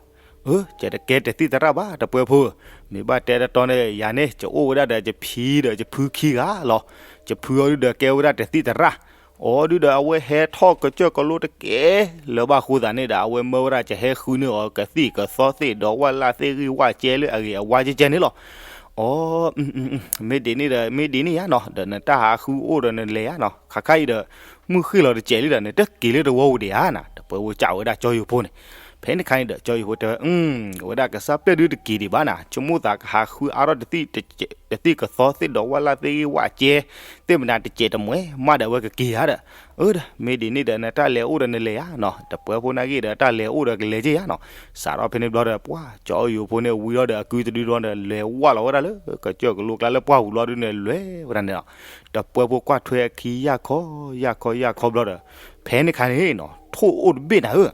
အၢ ယတကဲတသံၣ်သရၣ်ဘၣ် တပှဲၤဖိဧၢ, မ့ၢ်ဘၣ်တဲတတီန့ၣ် ယၤန့ၣ် ယအိၣ်ဝဲဒၣ်ဒီးယဖံဒီးယဖုခံဂၤလီၤ. ယဖုအီၤဒုဒီးကဲဝဲဒၣ်တသံၣ်သရၣ်, အီၤဒုဒီးအဝဲဟဲထီၣ်ကစၢၢ်ကလိတကဲလၢၤဘၣ်အဃိသတးန့ၣ်ဒီး အဝဲမၢဝဲဒၣ်ယဟဲဃုန့ၢ်အီၤကသံၣ်ကသီသ့ၣ်ဒီးဝၣ်လၣ်သ့ၣ်ဂ့ၢ်ဝၣ်ကဲလၢအဂ့ၤအဝါကဲကဲန့ၣ်လီၤ. အိ မ့ၢ်ဒ်န့ၣ်ဒီး မ့ၢ်ဒ်န့ၣ်ယါနီၤ ဒီးနတၢ်ဟးဃုအိၣ်ဒီးနလဲၤယါနီၤ ခါခါအံၤဒီး မုၢ်ဃ့ၢ်လီၤတစဲးလံဒီး နတက့ၤလၢတဝီဧိၤဒံးဧါနၤ တပှဲၤဖိကးဝဲဒၣ်ကၠီယိၤဖိန့ၣ်. ဖဲန့ၣ်ခါန့ၣ်ဒီး ကၠီယိၤဖိတဲဝဲ အဝဲဒၣ်ကစၢ်ပျဲၢ်ဒုတက့ၤဒံးဘၣ်နၤ ဆိကမိၣ်သးကဟးဃုအါထီၣ်တသံၣ် တသံၣ်ကသီသ့ၣ်ဒီးဝၣ်လၣ်သ့ၣ်ဂ့ၢ်ဝၣ်ကဲ သ့ၣ်မနၤတစဲးတမှဲ မးဒီးအဝဲကက့ၤယါဒီး အၢဒီး မ့ၢ်ဒ်န့ၣ်ဒီး နတၢ်လဲၤအိၣ်ဒီးနလဲၤယါနီၤ တပှဲၤဖိနာ်က့ဒီး တၢ်လဲၤအိၣ်ဒီးကလဲၤက့ၤယါနီၤ. စးထီၣ်ဖဲန့ၣ်ဘျီဒီး ပှၤကၠီယိၤဖိန့ၣ်ဝံၤဒီး အကုတဒုဒီဒီး လဲၤဝၢ်လီၤဝဲဒၣ်လၢ ကစၢၢ်ကလိကျါလၢပှၢ်ပူၤလီၤဒုန့ၣ် လဲၤဝဲဒၣ်န့ၣ်လီၤ. တပှဲၤဖိကွၢ်ထွဲအခံ ယၢ်ခီယၢ်ခီယၢ်ခီဘျီဒီး ဖဲန့ၣ်ခါန့ၣ်နီၤ ထိၣ်အိၣ်တဘ့ၣ်နၤဧၢ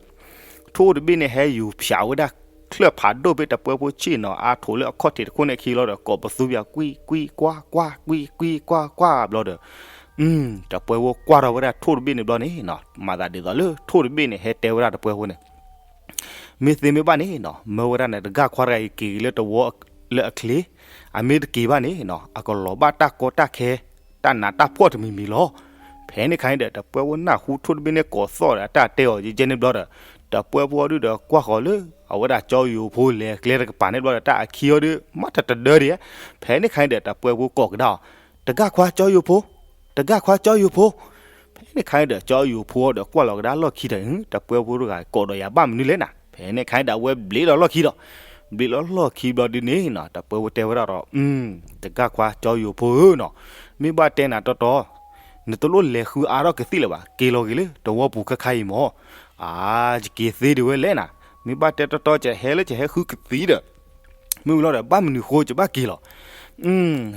ထိၣ်အိၣ်တဘ့ၣ်န့ၣ် ဟဲယူၤဖၠးဝဲဒၣ် ချၢၣ်ဖးဒိၣ်ဖဲတပှဲၤဖိဆ့ၣ်နီၤ အါထီၣ်လၢအခီၣ်ထံးတခိၣ်န့ၣ်အခံလီၤဒီး ကိးပသူပၠး ကွံ ကွံ ကွၢ် ကွၢ် ကွံ ကွံ ကွၢ် ကွၢ် ဘျီဒီး တပှဲၤဖိကွၢ်ထီၣ်ဝဲဒၣ်ထိၣ်တဘ့ၣ်န့ၣ်ဘျီန့ၣ်နီၤ မၤသးဒ်သိးလၢထိၣ်တဘ့ၣ်န့ၣ် ဟဲတဲဝဲဒၣ်တပှဲၤဖိန့ၣ် မ့ၢ်သ့မ့ၢ်ဘၣ်န့ၣ်နီၤ မၢဝဲဒၣ်နတဂၤခွါတဂၤအံၤက့ၤလၢတဝီလၢအချ့, အမ့ၢ်တက့ၤဘၣ်န့ၣ်နီၤ အကလီၤဘၣ်တၢ်ကီတၢ်ခဲ တၢ်နးတၢ်ဖှီၣ်တမံၤမံၤလီၤ. ဖဲန့ၣ်ခါန့ၣ်ဒီး တပှဲၤဖိနၢ်ဟူထိၣ်တဘ့ၣ်န့ၣ်ကိးသီၣ်ဒီး အတၢ်တဲအီၤယဲၢ်ယဲၢ်န့ၣ်ဘျီဒီး တပှဲၤဖိအီၤဒုဒီးကွၢ်ဃီၤလၢ အဝဲဒၣ်ကၠီယိၤဖိလဲၤကျဲတကပၤန့ၣ်ဘျီဒီး တၢ်အခံအီၤဒု မၤတတဒၢဒံးဧါ. ဖဲန့ၣ်ခါန့ၣ်ဒီး တပှဲၤဖိကိးကဒါအီၤ တဂၤခွါကၠီယိၤဖိ, တဂၤခွါကၠီယိၤဖိ. ဖဲန့ၣ်ခါန့ၣ်ဒီး ကၠီယိၤဖိအီၤဒီးကွၢ်လီၤကဒါလီၢ်ခံဒီး တပှဲၤဖိတဂၤကိးဒီးယၤဘၣ်မနုၤလဲၣ်နၤ. ဖဲန့ၣ်ခါန့ၣ်ဒီး အဝဲဘျ့းလီၤလီၢ်ခံဒီး ဘျ့းလီၤလီၢ်ခံဘျီဒုန့ၣ်နီၤ တပှဲၤဖိတဲဝဲဒၣ်ဒီး တဂၤခွါကၠီယိၤဖိဧၢနီၤ, မ့ၢ်ဘၣ်တဲနၤတီတီ နတလိၣ်လဲၤဃုအါထီၣ်ကသံၣ်လၢၤဘၣ် က့ၤလီၤက့ၤလၢတဝီပူၤခါခါအံၤမၢ်. အါ ယက့ၤသ့ဒံးဝဲလဲၣ်နၤ, မ့ၢ်ဘၣ်တဲတီတီ ယဟဲလၢယဟဲဃုကသံၣ်ဒီး မ့ၢ်ဝံၤလီၤဒီး ဘၣ်မနုၤဃိယဘၣ်က့ၤလီၤ.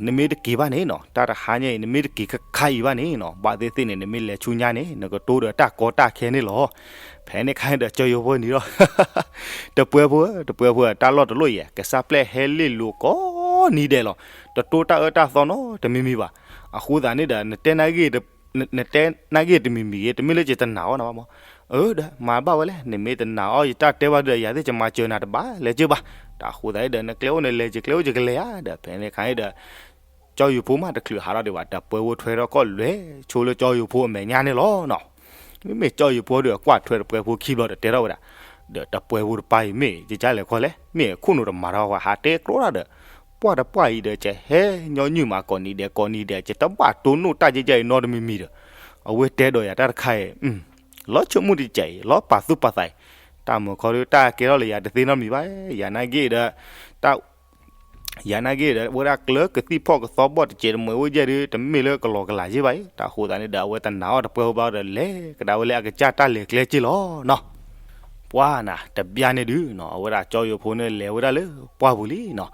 နမ့ၢ်တက့ၤဘၣ်န့ၣ်နီၤ တၢ်တဟါညါအံၤ နမ့ၢ်တက့ၤခါခါအံၤဘၣ်န့ၣ်နီၤ ဘၣ်သ့ၣ်သ့ၣ်န့ၣ် နမ့ၢ်လဲၤဆူညါန့ၣ် နကတိၤဒီးတၢ်ကီတၢ်ခဲန့ၣ်လီၤ. ဖဲန့ၣ်ခါန့ၣ်ဒီး ကၠီယိၤဖိန့ၣ်ဒီး တပှဲၤဖိဧၢ တပှဲၤဖိဧၢ တၢ်လီၢ်တလီၢ်အံၤ ကစၢ်ပျဲၢ်ဟဲလ့ၣ်လိာ်ကိးနံၤဒဲးလီၤ. တတိတၢ်အၢတၢ်သီနီတမံၤမံၤဘၣ်. အဃိသတးန့ၣ်ဒီး နတဲ နတဲနာ်ဂ့ၢ်တမံၤမံၤဂ့ၤ တမ့ၢ်လၢယတနာ်အီၣ်နၤဘၣ်မၢ်. အၢဒီး မၤဘၣ်ဝဲလဲၣ် နမ့ၢ်တနာ်အီၣ်ယတၢ်တဲဘၣ်ဒီး ယၤသ့ၣ်ယမၤစၢၤနၤတဘၣ်လဲၤကၢဘၣ်. တၢ်အဃိသတးဒီး နကျဲအိၣ်နလဲၤ ယကျဲအိၣ်ယကလဲၤဧါဒီး ဖဲန့ၣ်ခါန့ၣ်ဒီး ကၠီယိၤဖိမးတချုးဟးထီၣ်ဒံးဘၣ် တပှဲၤဖိထွဲထီၣ်ကီၢ်လွဲၤ ဆိလၢကၠီယိၤဖိအမဲာ်ညါန့ၣ်လီၤနီၤ. မ့မ့ၢ်ကၠီယိၤဖိဒီးကွၢ်ထွဲတပှဲၤဖိခံဘျီဒီးတဲထီၣ်ဝဲဒၣ် ဒီးတပှဲၤဖိတပၢ်အံၤမ့ၢ် ယကလဲၤခီလဲၣ် မ့ၢ်ခိၣ်နူာ်တမၤထီၣ်ဝဲ ဟးတဲကျိတၢ်ဒီး ပှၢ်တပှၢ်အံၤဒီး ကဟဲညီနုၢ်မးကိးနံၤဒဲးကိးနံၤဒဲး ကတဘၣ်တိၢ်နီၣ်တၢ်ကဲကဲအံၤနီတမံၤမံၤဒီး, အဝဲတဲဒီးယၤတၢ်တခါအံၤ, လီၤဆိကမိၣ်တကဲးအံၤ လီၤပာ်သူၣ်ပာ်သးအံၤ, တၢ်မုာ်ခီဒီး တၢ်ကဲထီၣ်လၢယၤတသ့နီတမံၤဘၣ်, ယၤနာ်က့ဒီး, တၢ် ယၤနာ်က့ဒီး ဝဲဒၣ်ကျၢၤကသံၣ်ဖီၣ်ကသီဘီၣ်တစဲးတမှဲးအိၣ်ယဲၢ်ဒီး တမ့ၢ်လၢကလီကလးယဲၢ်ဘၣ်အံၤ, တၢ်ဃိသးန့ၣ်ဒီး အဝဲတနာ်အီၤတပှဲၤဘၣ်ဒီး လဲၤကဒါဝဲလၢအကစၢ်တၢ်လဲၤကျဲက့လီၤနီၤ. ပှၢ်နၤ တဘျီန့ၣ်ဒုးနီၤ အဝဲဒၣ်ကၠီယိၤဖိန့ၣ်လဲၤဝဲဒၣ်လၢပှၢ်ပူၤလံနီၤ,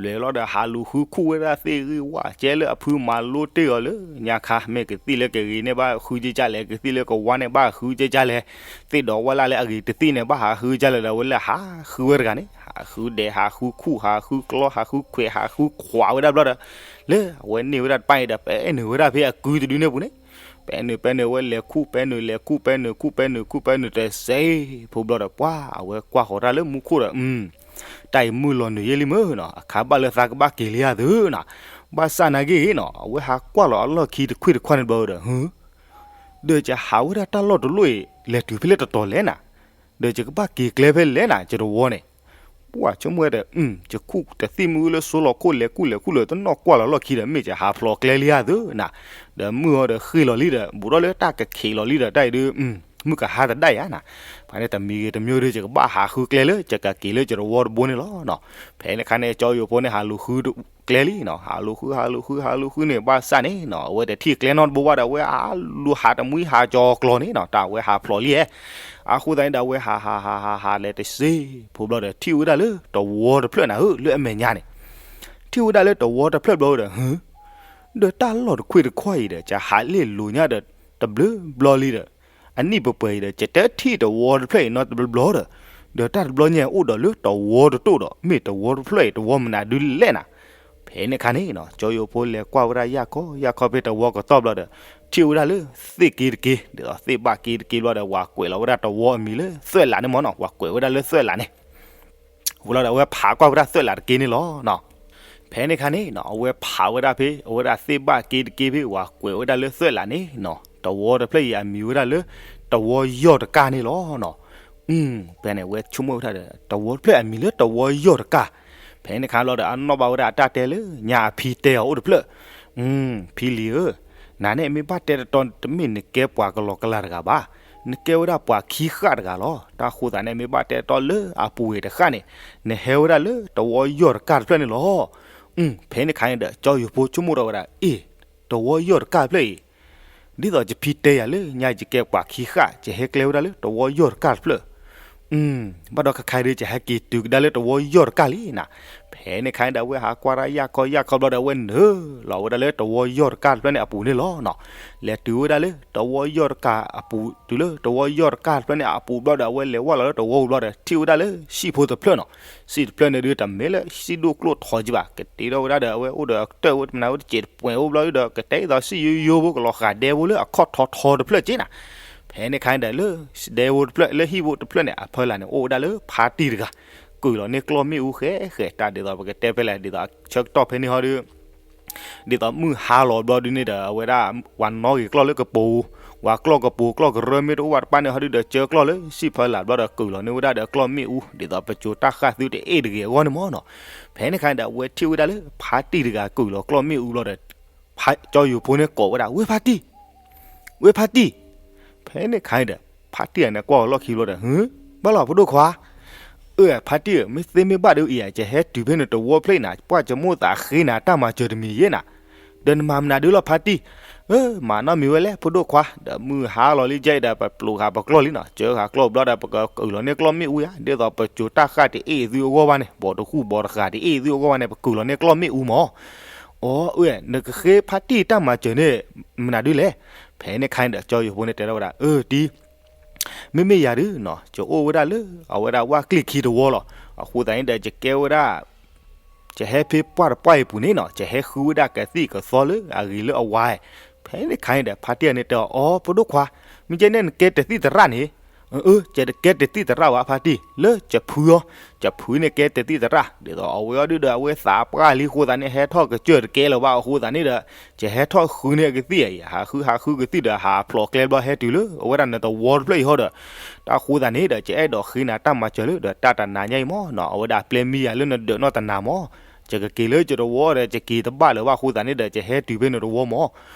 လဲၤလီၤဒီးဟးလူၤဃုခူၣ်ဝဲဒၣ်သ့ၣ်ဂံၢ်ဝၣ်ကဲလၢအဖုမၤလိတ့ၢ်အီၤလၢညါခါ မ့ၢ်ကသံၣ်လၢကဂ့ၤန့ၣ်ဘၣ်ဃုကကလဲၣ်, ကသံၣ်လၢကဝါန့ၣ်ဘၣ်ဃုကကလဲၣ်, သ့ၣ်ဒီးဝၣ်လၢ်လၢအဂ့ၤတသ့ၣ်န့ၣ်ဘၣ်ဟးဃုကကလဲၣ်ဒီး အဝဲလဲၤဟးဃုဝဲတဂၤန့ၣ် ဟးဃုဒဲး ဟးဃုခူၣ် ဟးဃုကျီ ဟးဃုခွဲး ဟးဃုခွးဝဲဒၣ်ဘျီဒီး, လၢအဝဲန့ၢ်ဝဲဒၣ်တပၢ်အံၤဒီး ပဲနုာ်ဝဲဒၣ်ဖဲအကုတဒုန့ၣ်ပူၤန့ၣ်, ပဲနုာ်ပဲနုာ်ဝဲလဲၤခူၣ် ပဲနုာ်လဲၤခူၣ် ပဲနုာ်ခူၣ် ပဲနုာ်ခူၣ် ပဲနုာ်တစဲးဖိဘျီဒီး ပှၢ်အဝဲကွၢ်ဃီၤတၢ်လၢမူခိၣ်ဒီး, တၢ်အံၤမုၢ်လီၤနုာ်ယဲၢ်လံမ့ၢ်နီၤ, အခါဘၣ်လၢသးကဘၣ်က့ၤလံဧါသုနီၤ, ဘၣ်ဆၣ်နာ်က့နီၤ အဝဲဟးကွၢ်လီၤအလီၢ်ခံတခွ့ၣ်တခွါန့ၣ်ဘျီဒီး ဟု ဒီးယဟးဝဲဒၣ်တၢ်လီၢ်တလီၢ်အံၤ လဲၤတုၤဖဲလဲၣ်တတီၤလဲၣ်နၤ, ဒီးယကဘၣ်က့ၤကျဲဖဲလဲၣ်နၤ ယတဝီန့ၣ်, ပှၢ်ဆိကမိၣ်ဝဲဒီး ယခူၣ်တသံၣ်မုၢ်လၢစိလီၤခိၣ် လဲၤခူၣ်လဲၤခူၣ်လၢတနီၣ်ကွၢ်လီၤလီၢ်ခံဒီး မ့ၢ်ယဟးဖျိးကျဲလံဧါသုနၤ, ဒီးမုၢ်အီၤဒီးဃ့ၢ်လီၤလံဒီး ဘူးထီၣ်လၢတၢ်ကခံးလီၤလံဒီး တၢ်အံၤဒုး မုၢ်ကဟါတဒၣ်ယၤနၤ, ဖဲန့ၣ်တမံၤဂ့ၤတမံၤဒီး ယကဘၣ်ဟးဃုကျဲလၢ ယကက့ၤလၢယတဝီတဘိန့ၣ်လီၤနီၤ, ဖဲန့ၣ်ခါန့ၣ် ကၠီယိၤဖိန့ၣ်ဟးလူၤဃုကျဲလံနီၤ, ဟးလူၤဃု ဟးလူၤဃု ဟးလူၤဃုန့ၣ် ဘၣ်ဆၣ်န့ၣ်နီၤ အဝဲတထံၣ်ကျဲနီတဘိဘၣ်ဒီး အဝဲဟးလူၤဟးတမှံဟးကၠီၤကျီၤန့ၣ်နီၤ, တၢ်အဝဲဟးဖျိးလံဧါ, အဃိသတးန့ၣ်ဒီး အဝဲဟးဟးဟးဟးဟးလဲၤတစဲးဖိဘျီဒီး ထံၣ်ဝဲဒၣ်လၢတဝီတဖျၢၣ်နၤဧၢ လၢအမဲာ်ညါန့ၣ်, ထံၣ်ဝဲဒၣ်လၢတဝီတဖျၢၣ်ဘျီဒီး ဟု ဒီးတၢ်လီၢ်တခွ့ၣ်တခွါအံၤဒီး ယဟးလ့ၣ်လိၤညါဒီး တဘျုးဘျီလံဒီး အနံၣ်ပှဲၤပှဲၤအံၤဒီး ယတထံၣ်တဝီတဖျၢၣ်အံၤနီတဘျီဘျီဒီး, ဒီးတၢ်တဘျီညါအိၣ်ဒီးလၢတဝီတတိၢ်ဒီး မ့ၢ်တဝီတဖျၢၣ်အံၤ တဝီမနုၤဒုလဲၣ်နၤ, ဖဲန့ၣ်ခါန့ၣ်နီၤ ကၠီယိၤဖိလဲၤကွၢ်ဝဲဒၣ်ယၢ်ခီယၢ်ခီဖဲတဝီကတီၢ်ဘျီဒီး ထံၣ်ဝဲဒၣ်လၢသ့ၣ်က့တက့, ဒ်သိးသ့ၣ်ဘၣ်က့တက့ဘျီဒီး ဝၤကွဲးလီၤဝဲဒၣ်တဝီအမံၤလၢသွဲၣ်လးန့ၣ်မ့ၢ်နီၤ, ဝၤကွဲးဝဲဒၣ်လၢသွဲၣ်လးန့ၣ် ဝံၤလီၤဒီး အဝဲဖးကွၢ်ဝဲဒၣ်သွဲၣ်လးတက့န့ၣ်လီၤနီၤ. ဖဲန့ၣ်ခါန့ၣ်နီၤ အဝဲဖးဝဲဒၣ်ဖဲ အဝဲဒၣ်သ့ၣ်ဘၣ်က့တက့ဖဲ ဝၤကွဲးဝဲဒၣ်လၢသွဲၣ်လးန့ၣ်နီၤ တဝီတဖျၢၣ်အံၤအမံၤဝဲဒၣ်လၢ တဝီယီၢ်တကၢ်န့ၣ်လီၤနီၤ. ဖဲန့ၣ် အဝဲဆိကမိၣ်ဝဲဒၣ်ဒီး တဝီတဖျၢၣ်အမံၤလၢတဝီယီၢ်တကၢ်, ဖဲန့ၣ်ခါလီၤဒီး အနီၣ်ဘၣ်ဝဲဒၣ်အတၢ်တဲလၢညါအဖံတဲအီၤအိၣ်တဖျၢၣ် ဖံလံၤဧၢ, နၤန့ၣ်မ့ၢ်ဘၣ်တဲတတီ တမ့ၢ်နကဲပှၤကလီကလးတဂၤဘၣ်, နကဲဝဲဒၣ်ပှၤခံဃၣ်တဂၤလီၤ. တၢ်ဃိသးန့ၣ် မ့ၢ်ဘၣ်တဲတတီလၢအပူၤဝဲတဃၣ်န့ၣ် နဟဲဝဲဒၣ်လၢတဝီယီၢ်တကၢ်တဖျၢၣ်န့ၣ်လီၤ. ဖဲန့ၣ်ခါန့ၣ်ဒီး ကၠီယိၤဖိဆိကမိၣ်ထီၣ်ဝဲဒၣ် အ့ၣ်, တဝီယီၢ်တကၢ်တဖျၢၣ်အံၤ ဒ်သိးယဖံတဲယၤလၢညါယကဲပှၤခံဃၣ် ယဟဲကျဲဝဲဒၣ်လၢတဝီယီၢ်တကၢ်တဖျၢၣ်, ဘၣ်ဒီးခဲခါဒီး ယဟဲက့ၤတုၤကဒါလၢတဝီယီၢ်တကၢ်လံနၤ. ဖဲန့ၣ်ခါန့ၣ်ဒီး အဝဲဟးကွၢ်ဒၣ်ယၢ်ခီယၢ်ခီဘျီဒီး အဝဲနုာ်လီၤဝဲဒၣ်လၢတဝီယီၢ်တကၢ်တဖျၢၣ်န့ၣ်အပူၤန့ၣ်လီၤနီၤ. လဲၤတုၤဝဲဒၣ်လၢတဝီယီၢ်တကၢ်အပူၤ တုၤလၢတဝီယီၢ်တကၢ်တဖျၢၣ်န့ၣ်အပူၤဘျီဒီး အဝဲလဲၤဝဲလီၤလၢတဝီပူၤဘျီဒီး ထံၣ်ဝဲဒၣ်လၢစံၣ်ဖိတဖျၢၣ်နီၤ. စံၣ်တဖျၢၣ်န့ၣ်ဒုး တမ့ၢ်လၢစံၣ်ဒိၣ်ကျိၣ်ထီကံဘၣ်, ကတ့ထီၣ်ဝဲဒၣ်ဒီး အဝဲအိၣ်ဒီးအကတၢၢ်ဝဲတမနၤဝဲတစဲးတပှဲၤအိၣ်ဘျီဒီး ကတဲဒ်သိးစံၣ်ယိယိဖိကလီၤဃာ်ဒဲဖိလၢအခီၣ်ထီထီတဖျၢၣ်က့နၤ. ဖဲန့ၣ်ခါန့ၣ်ဒီး လၢဒဲဖိတဖျၢၣ် လၢဟံၣ်ဖိတဖျၢၣ်န့ၣ် အဖီလာ်န့ၣ် အိၣ်ဝဲဒၣ်လၢဖါတံၢ်တဂၤ ကုာ်လီၤန့ၢ်ကျီၢ်မ့ၣ်အူဃဲဃဲ တၢ်ဒ်သိးပကတဲဖဲလဲၣ် ဒ်သိးဆၢကတီၢ်ဖဲန့ၣ်ဟီဒီး ဒ်သိးမုၢ်ဟါလီၤဘျီဒုန့ၣ်ဒီး အဝဲဒၣ် ဝၤနီၣ်ဂ့ၤကျီၢ်လၢကပိာ်, ဝၤကျီၢ်ကပိာ်ကျီၢ်ကရၢမ့ၢ်တအိၣ်ဘၣ်တပၣ်န့ၣ်ဟီဒုဒီး ကၢကျီၢ်လၢစံၣ်ဖီလာ်ဘျီဒီး ကုာ်လီၤန့ၢ်ဝဲဒၣ်ဒီးကျီၢ်မ့ၣ်အူ ဒ်သိးပစိၤတၢ်ဃၣ်သုတအ့ၣ်တဂ့ၤအဂီၢ်န့ၣ်မ့ၢ်နီၤ. ဖဲန့ၣ်ခါန့ၣ်ဒီး အဝဲထံၣ်ဝဲဒၣ်လၢဖါတံၢ်တဂၤကုာ်လီၤကျီၢ်မ့ၣ်အူဘျီဒီး ကၠီယိၤဖိန့ၣ်ကိးဝဲဒၣ် ဝ့ၢ်ဖါတံၢ် ဝ့ၢ်ဖါတံၢ်. ဖဲန့ၣ်ခါန့ၣ်ဒီး ဖါတံၢ်အန့ၣ်ကွၢ်အီၤလီၢ်ခံဘျီဒီး ဟု ဘၣ်လီၤဖိဒိၣ်ခွါ, အၢ ဖါတံၢ်ဧၢ မ့ၢ်သ့မ့ၢ်ဘၣ်ဒီးအံၤ ယဟဲတုၤဖဲန့ၣ်တဝီဖျၢၣ်နၤ ပှၢ်ယမိၣ်သးဃ့နၤတၢ်မၤစၢၤတမံၤယဲနၤ, ဒီးနမၤမနုၤဒုလီၤဖါတံၢ်. အၢ မၤနီတမံၤဝဲလဲၣ် ဖိဒိၣ်ခွါ, ဒီးမုၢ်ဟါလီၤလံကဲအံၤဒီး ပပျိၤဃာ်ပကျီၢ်လံနီၤ, ကၢဃာ်ကျီၢ်ဘျီဒီး ပကကုာ်လီၤန့ၢ်ကျီၢ်မ့ၣ်အူယါ, ဒ်သိးပစိၤတၢ်ဃၣ်တအ့ၣ်သုအဂီၢ်ဘၣ်န့ၣ်, ဘီတဃူၣ်ဘီတဃာ်တအ့ၣ်သုအဂီၢ်ဘၣ်န့ၣ် ပကုာ်လီၤန့ၢ်ကျီၢ်မ့ၣ်အူမး. အိ အၢ နကဃ့ဖါတံၢ်တၢ်မၤစၢၤန့ၣ် မနုၤဒုလဲၣ်. ဖဲန့ၣ်ခါန့ၣ်ဒီး ကၠီယိၤဖိန့ၣ်တဲထီၣ်ဝဲဒၣ် အၢ တံၢ် မ့မ့ၢ်ယၤဒုနီၤ ယအိၣ်ဝဲဒၣ်လၢ အဝဲဒၣ်ဝၣ်ကျ့ၢ်ခံတဝီလီၤ. အဃိသတးန့ၣ်ဒီး ယကဲဝဲဒၣ် ယဟဲဖဲပှၢ်တပှၢ်အံၤပူၤန့ၣ်နီၤ ယဟဲဃုဝဲဒၣ်ကသံၣ်ကသီလၢအဂ့ၤလၢအဝါ. ဖဲန့ၣ်ခါန့ၣ်ဒီး ဖါတံၢ်အန့ၣ်တဲအီၤ အိ ဖိဒိၣ်ခွါ, မ့ၢ်ကဲန့ၣ်နကဲတသံၣ်သရၣ်န့ၣ်. အၢ ယတကဲတသံၣ်သရၣ်ဘၣ်ဖါတံၢ်, လၢယဖုအီၤ, ယဖုန့ၣ်ကဲတသံၣ်သရၣ်, ဒ်သိးအဝဲအီၤဒုဒီး အဝဲသးပှၢ်လံအဃိသတးန့ၣ် ဟဲထီၣ်ကစၢၢ်တကဲလၢၤဘၣ်အဃိသတးန့ၣ်ဒီး ယဟဲထီၣ်ဃုန့ၢ်အကသံၣ်အံၤ ဟးဃုဟးဃုကသံၣ်ဒီး ဟးဖျိးကျဲဘျီဟဲတုၤလၢ အဝဲဒၣ်နတဝီတဖျၢၣ်အံၤဟီဒီး တၢ်ဃိသတးန့ၣ်ဒီး ယအဲၣ်ဒိးဃ့နၤတၢ်မၤစၢၤလၢ ဒီးတၢ်တနၤညါအံၤမးနီၤ အဝဲဒၣ်ပျဲမံယၤလၢနဒၢးနီၢ်တနၤမး. ယကက့ၤလၢယတဝီဒီး ယက့ၤတဘၣ်လၢၤဘၣ်အဃိသတးန့ၣ်ဒီး ယဟဲတုၤဖဲနတဝီမး,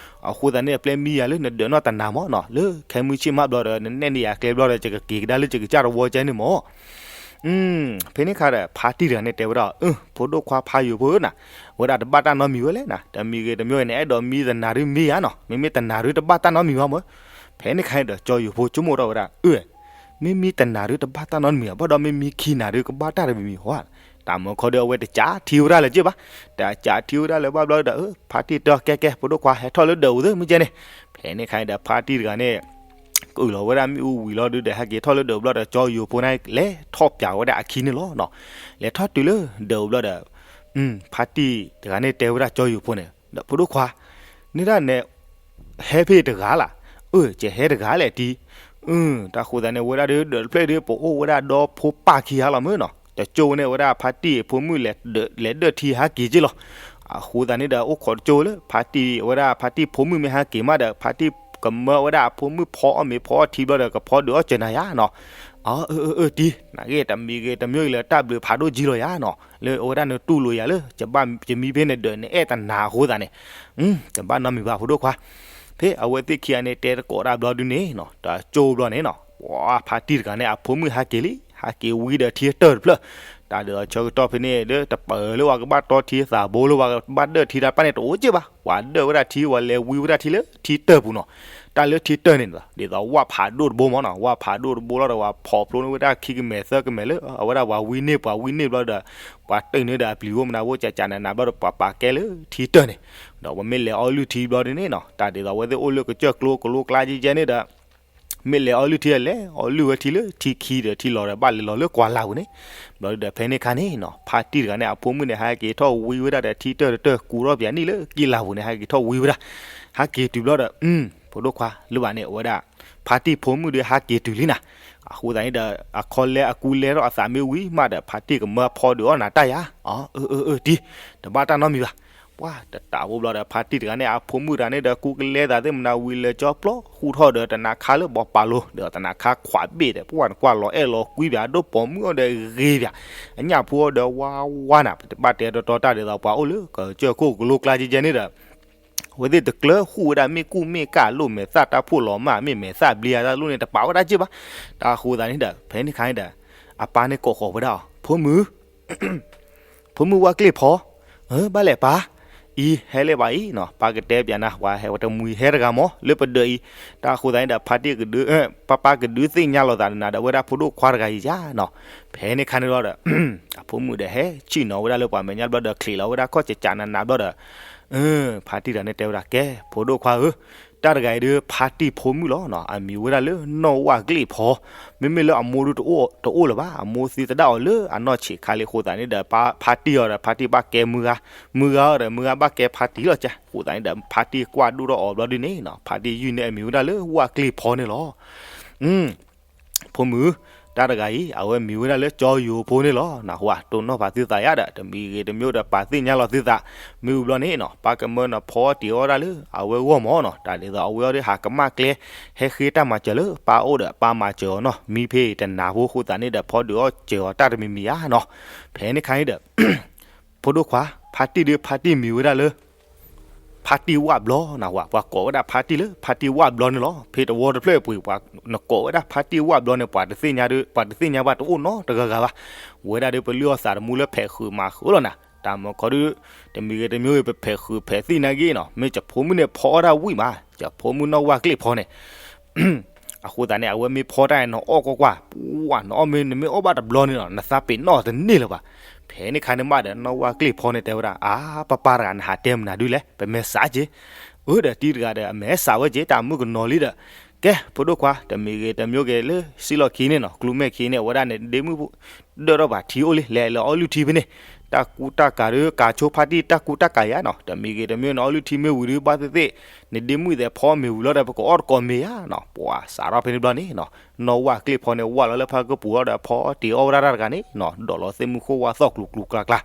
အဃိသတးန့ၣ် ပျဲမံယၤလၢနဒၢးနီၢ်တနၤမးနီၤ, လၢခဲမုၢ်ဆ့ၣ်မးဘျီဒီး နနဲၣ်န့ၢ်ယၤကျဲဘျီဒီး ယကက့ၤကဒါလၢယကစၢ်တဝီကဲန့ၣ်မး. ဖဲန့ၣ်ခါဒီး ဖါတံၢ်တဂၤန့ၣ်တဲဝဲဒၣ်, ဖိဒိၣ်ခွါဖးယိၤဖိဧၢနၤ, ဝဲဒၣ်တဘၣ်တၢ်နီတမံၤဝဲလဲၣ်နၤ, တမံၤဂ့ၤတမံၤဂ့ၤန့ၣ် အဲၣ်ဒိးမံတနၤဒုမံယၤနီၤ, မ့မ့ၢ်တနၤဒုတဘၣ်တၢ်နီတမံၤဘၣ်မး. ဖဲန့ၣ်ခါန့ၣ်ဒီး ကၠီယိၤဖိဆိကမိၣ်ထီၣ်ဝဲဒၣ်, အၢ မ့မ့ၢ်တနၤဒုတဘၣ်တၢ်နီတမံၤဘၣ်, ဘၣ်ဒီးမ့မ့ၢ်ခံနၤဒုကဘၣ်တၢ်တမံၤမံၤဧါ. တၢ်မၤခီဒီး အဝဲတကးထံဝဲဒၣ်လၢၤက့ဘၣ်, တကးထံဝဲဒၣ်လၢၤဘၣ်ဘျီဒီး ဖါတံၢ်တဲ ကဲကဲ ဖိဒိၣ်ခွါ ဟဲထီၣ်လၢဒၢးအိၣ်သ့ မ့ၢ်ကဲန့ၣ်. ဖဲန့ၣ်ခါန့ၣ်ဒီး ဖါတံၢ်တဂၤန့ၣ် ကအုၣ်လီၤဝဲဒၣ်မ့ၣ်အူဝံၤလီၤဒုဒီး ဟဲက့ၤထီၣ်လၢဒၢးဘျီဒီး ကၠီယိၤဖိန့ၣ် လဲၤထီၣ်ပၠးဝဲဒၣ်အခံန့ၣ်လီၤနီၤ. လဲၤထီၣ်တုၤလၢဒၢးအိၣ်ဘျီဒီး ဖါတံၢ်တဂၤန့ၣ်တဲဝဲဒၣ်ကၠီယိၤဖိန့ၣ်ဒီး ဖိဒိၣ်ခွါ, န့ၣ်ဒၣ်နဲ ဟဲဖဲတဂၤလၢ်, အၢ ကဟဲတဂၤလဲၣ်တံၢ်, တၢ်ဃိသးန့ၣ် ဝဲဒၣ်ဒုး ဒၢးတဖျၢၣ်ဒုး ပအိၣ်ဝဲဒၣ်ဒီဖိပၢ်ခံဂၤလီၤမ့ၢ်နီၤ, တကၠိဝဲန့ၣ် ဝဲဒၣ်ဖါတံၢ်အဖိမုၣ် လဲၤဒၢးထံဟဲက့ၤက့လီၤ. အဃိသတးန့ၣ်ဒီး အိၣ်ခိးတကၠိလၢ ဖါတံၢ်ဝဲဒၣ် ဖါတံၢ်ဖိမုၣ်မ့ၢ်ဟဲက့ၤမးဒီး ဖါတံၢ်ကမၢဝဲဒၣ်အဖိမုၣ်ဖီအီၣ်မ့ၤဖီအီၣ်ထံဘျီဒီး ကဖီဒုးအီၣ်စၢၤနၤယါနီၤ. အၢ အၢ အၢ တံၢ် နဂ့ၢ်တမံၤဂ့ၤတမံၤဂ့ၤလၢတၢ်ဘျုးဖးဒိၣ်ကံလီၤယါနီၤ, လၢအဝဲဒၣ်နတူၢ်လိာ်ယၤလၢ ယမံဖဲန့ၣ်ဒၢးန့ၣ် အဲၣ်တနၤအဃိသတးန့ၣ် တဘၣ်နီတမံၤဘၣ်ဖိဒိၣ်ခွါ. ဖဲအဝဲသ့ၣ်ခံဂၤန့ၣ် တဲသကိးတၢ်ဘျီဒုန့ၣ်နီၤ, တကၠိဘျီန့ၣ်နီၤ, ပှၤဖါတံၢ်တဂၤန့ၣ် အဖိမုၣ်ဟဲက့ၤလံ, ဟဲက့ၤဝံဒီးထံအတၢၢ်တဖျၢၣ်, တၢ်ဒ်သိးဆၢကတီၢ်ဖဲန့ၣ်ဒီး တပၢၤလၢပှၤကဘၣ်တီထံသးဘိလၢပှၤကဘၣ်ဒၢးထံတၢ်တဖၣ်န့ၣ် တအိၣ်က့ဘၣ်, ပှၤဒၢးဝဲဒၣ်ထံ ပှၤလဲၤဝံဝဲဒၣ်ထံလၢထံတၢၢ်ပူၤနီၤ. တၢ်လၢထံတၢၢ်န့ၣ် ဒ်သိးဝၣ်ဖးဒိၣ်တဘိမးနီၤ, ဝၣ်ဖးဒိၣ်တဘိလီၤဒီး ပှၤဖီၣ်ဖျိန့ၢ်ဝဲဒၣ်ခံကမဲာ်သၢကမဲာ်လၢ အဝဲဒၣ်ပှၤဝံန့ၢ် ပှၤဝံန့ၢ်ဘျီဒီး ပှၤတ့ၢ်န့ၢ်ဒီးအပျံၤအိၣ်မနုၤအိၣ် ကကနးနးဘျီဒီး ပှၤပာ်ကဲလၢထံတၢၢ်န့ၣ်, ဒီးပမ့ၢ်လဲၤအီလုၢ်ထံဘျီဒ်န့ၣ်နီၤ, တၢ်ဒ်သိးအဝဲသ့ၣ်အိၣ်လၢကစၢၢ်ကျိကလိကျါကဲကဲန့ၣ်ဒီး မ့ၢ်လဲၤအီလုၢ်ထံလဲၣ်, အီလုၢ်ဝဲထံလၢထံခံဒီးထံလီၤဒီး ဘၣ်လဲၤလီၤလၢကွၢ်လၢ်ပူၤန့ၣ်. ဘျီဒုဒီး ဖဲန့ၣ်ခါန့ၣ်နီၤ, ဖါတံၢ်တဂၤန့ၣ် အဖိမုၣ်န့ၣ် ဟဲက့ၤထီၣ်ဝံဝဲဒၣ်ဒီး ထံတၢၢ်တတၢၢ်ကူထီၣ်ပၠးနံၣ်လၢကံၢ်လၢ်ပူၤန့ၣ် ဟဲက့ၤထီၣ်ဝံဝဲဒၣ်, ဟဲက့ၤတုၤဘျီဒီး ဖိဒိၣ်ခွါ လၢဘၣ်န့ၣ် အဝဲဒၣ် ဖါတံၢ်ဖိမုၣ်ဒီး ဟဲက့ၤတုၤလံနၤ. အဃိသတးန့ၣ်ဒီး အခီလဲအကူလဲထီၣ်အသးမ့ၢ်ဝံၤမးဒီး ဖါတံၢ်ကမၢဖီဒုးအီၣ်နၤတၢ်ယါ, အၢ အၢ အၢ တံၢ်, တဘၣ်တၢ်နီတမံၤဘၣ်. ပှၤတတးဖိဘျီဒီး ဖါတံၢ်တဂၤန့ၣ် အဖိမုၣ်တဂၤန့ၣ်ဒီး ကူကလဲသးသ့ၣ်မနၤဝံၤလဲၤကၠီပျီ ဃူထီၣ်ဒီးတနၤခါလၢဘီပာ်လိၤ ဒီးတနၤခါခွးဘ့ၣ်ဒီး ပှၤနကွၢ်လီၤအဲၣ်လီၤကွံဘၣ် အဒိၣ်ပိာ်မုၣ်အီၤဒီးဂ့ၤဘၣ်, အညၣ်ဖိအီၤဒီးဝါဝါနၤ, ပတဘၣ်တဲတီတီတၢ်ဒ်သိးပှၤအိၣ်လၢကစၢၢ်ခိၣ်ကလိကျါကဲကဲန့ၣ်ဒီး အဝဲသ့ၣ်တကျၢၤဃူဝဲဒၣ်မ့ၣ်ကူၣ်မ့ၣ်ကၣ်လိၣ် မဲာ်သၣ်တၢ်ဖှိၣ်လီၤမၢ် မ့ၢ်မဲာ်သၣ်ဘျ့အတၢ်လိၣ်န့ၣ် တပာ်ဝဲဒၣ်က့ၢ်ဘၣ်. တၢ်ဃိသတးန့ၣ်ဒီး ဖဲန့ၣ်ခါန့ၣ်ဒီး အပၢ်န့ၣ်ကိးဃီၤဝဲဒၣ်အီၤ ဖိမုၣ် ဖိမုၣ်ဝၣ်ကျ့ၣ်ဖီ, အၢ ဘၣ်လဲၣ်ပၢ်, အံၤ ဟဲလၢၤဘၣ်အံၤနီၤ, ပၢ်ကတဲပၠးနၤ ပှၤဟဲဝဲတမှံၤဟဲတဂၤမး လၢပဒၢးအံၤ. တၢ်ဃိသတးန့ၣ်ဒီး ဖါတံၢ်ကဒုး ပၢ်ပၢ်ကဒုးသ့ၣ်ညါလိာ်သးနၤဒီး ဝဲဒၣ်ဖိဒိၣ်ခွါတဂၤအံၤယါနီၤ. ဖဲန့ၣ်ခါန့ၣ်လီၤဒီး အဖိမုၣ်ဒီးဟဲဆံၣ်နီၤဝဲဒၣ်လၢပှၤမဲာ်ညါဘျီဒီး ချံးလီၤဝဲဒၣ်ခီၣ်ကကနးနးဘျီဒီး ဖါတံၢ်တဂၤန့ၣ်တဲဝဲဒၣ် ကဲ ဖိဒိၣ်ခွါဧၢ, တၢ်တဂၤအံၤဒုး ဖါတံၢ်ဖိမုၣ်လီၤနီၤ, အမံၤဝဲဒၣ်လၢနီၢ်ဝၣ်ကျ့ၣ်ဖီ, မ့မ့ၢ်လၢအမိၢ်ဒုးတအိၣ်လၢၤဘၣ်, အမိၢ်သံသဒၣ်အီၤလၢအနီၢ်ဆံးခါလံအဃိသတးန့ၣ်ဒီး ဖါတံၢ်အီၤဒီး ဖါတံၢ်ဘၣ်ကဲမုၢ်ဂၤ, မုၢ်ဂၤအီၤဒီး မုၢ်ဂၤဘၣ်ကဲဖါတံၢ်လီၤကဲ. အဃိသတးန့ၣ်ဒီး ဖါတံၢ်ကွၢ်ဒိၣ်ထီၣ်အီၤဘျီဒုန့ၣ်နီၤ, ဖါတံၢ်ယုၢ်န့ၢ်အမံၤဝဲဒၣ်လၢဝၣ်ကျ့ၣ်ဖီန့ၣ်လီၤ. ဖိမုၣ်, တၢ်တဂၤအံၤ အဝဲမံၤဝဲဒၣ်လၢကၠီယိၤဖိန့ၣ်လီၤ. နၢ်ဟူဧါ, တိၢ်နီၣ်ပာ်သုသးယါဒီး တမံၤဂ့ၤတမံၤဒီး ပာ်သ့ၣ်ညါလီၤသုသး. မ့ၢ်ဝံၤဘျီန့ၣ်နီၤ ပၢ်ကမၢနဖီတ့ၢ်အီၣ်ဒၣ်လၢအဝဲဂီၢ်မးနီၤ, တၢ်ဒ်သိးအဝဲအီၤဒီး ဟးကမၣ်ကျဲ ဟဲဃ့တၢ်မၤစၢၤလၢပၢ်အိၣ်ဒီး ပၢ်မၤစၢၤအီၤနီၤ, မံဖဲတနၤဖိအဃိသတးန့ၣ်ဒီး ဖီဒုးအီၣ်စၢၤအီၤတၢ်တမံၤမံၤဧါနီၤ. ဖဲန့ၣ်ခါန့ၣ်ဒီး ဖိဒိၣ်ခွါ ဖါတံၢ်ဒုး ဖါတံၢ်မံၤဝဲဒၣ်လၢ ဖါတံၢ်ဝၣ်ဘျီနၢ်ဟူဧါ, ပှၤကိးဝဲဒၣ်ဖါတံၢ်လၢဖါတံၢ်ဝၣ်ဘျီန့ၣ်လီၤ. ဖဲတဝီတဖျၢၣ်အပူၤ ပှၤနကိးဝဲဒၣ်ဖါတံၢ်ဝၣ်ဘျီန့ၣ် ပှၤတသ့ၣ်ညါဒုး ပှၤတသ့ၣ်ညါဘၣ်တအိၣ်နီတဂၤဂၤဘၣ်. ဝဲဒၣ်ဒုးပလုၢ်အီၣ်သးတမူလၢဖဲးဃုာ်မၤဃုာ်လီၤနၤ, တၢ်မၤခီဒုး တမံၤဂ့ၤတမံၤဂ့ၤ ပဖဲးဃုာ်ဖဲးသံၣ်နာ်က့နီၤ, မ့ၢ်ယဖိမုၣ်န့ၣ်ဖီအီၣ်ဒၣ်ဝံၣ်မး, ယဖိမုၣ်နီၢ်ဝၣ်ကျ့ၣ်ဖီန့ၣ် အဃိသတးန့ၣ် အဝဲမ့ၢ်ဖီတၢ်အံၤ နအီၣ်ကွၢ်ကွၢ်, ပှၤနအီၣ်မ့ၢ် နမ့ၢ်အီၣ်ဘၣ်တဘျီန့ၣ်လီၤ နသးပ့ၤနီၣ်တန့ၢ်လၢၤဘၣ်. ဖဲန့ၣ်ခါန့ၣ်မးဒီး နီၢ်ဝၣ်ကျ့ၣ်ဖီန့ၣ်တဲဝဲဒၣ် အါ ပၢ်ပၢ်တဂၤ နဟးတဲမနုၤဒုလဲၣ်, ပမဲာ်ဆှးက့ၤ. အၢ ဒီးတံၢ်တဂၤဒီး အမဲာ်ဆှးဝဲက့ၤ တၢ်မုၣ်ကနီၤလံဒီး ကဲ ဖိဒိၣ်ခွါ တမံၤဂ့ၤတမံၤဂ့ၤလၢ စံၣ်လီၢ်ခံန့ၣ်နီၤ ကျူမဲာ်ခံန့ၣ် အဝဲဒၣ်န့ၣ် ဒ့မုၣ် ဒၢးထီၣ်ပှၤထံအိၣ်လံ လဲၤလၢအီၣ်လုၢ်ထံဖဲန့ၣ် တၢ်ကူတၢ်ကၤဒီး ကၤဆိဖါတံၢ် တၢ်ကူတၢ်ကၤယါနီၤ, တမံၤဂ့ၤတမံၤ နအီၣ်လုၢ်ထံမ့ၢ်ဝံၤဒီး ဘၣ်သ့ၣ်သ့ၣ် နဒ့မုၣ်သဲးဖီမ့ၢ်ဝံၤလီၤဒီး ပကအီၣ်တကိးမ့ၤယါနီၤ, ပှၤစးထီၣ်ဖဲန့ၣ်ဘျီန့ၣ်နီၤ နီၢ်ဝၣ်ကျ့ၣ်ဖီန့ၣ် ဝၢ်လီၤလၢဖၣ်ကပူၤလီၤဒီး ဖီတ့ၢ်အီၣ်ဝဲဒၣ်တၢ်တဂၤန့ၣ်နီၤ ဒိးလီၤသ့ၣ်မုၢ်ဃိဝါသီၣ်ကျူၤကျူၤကျါကျါ,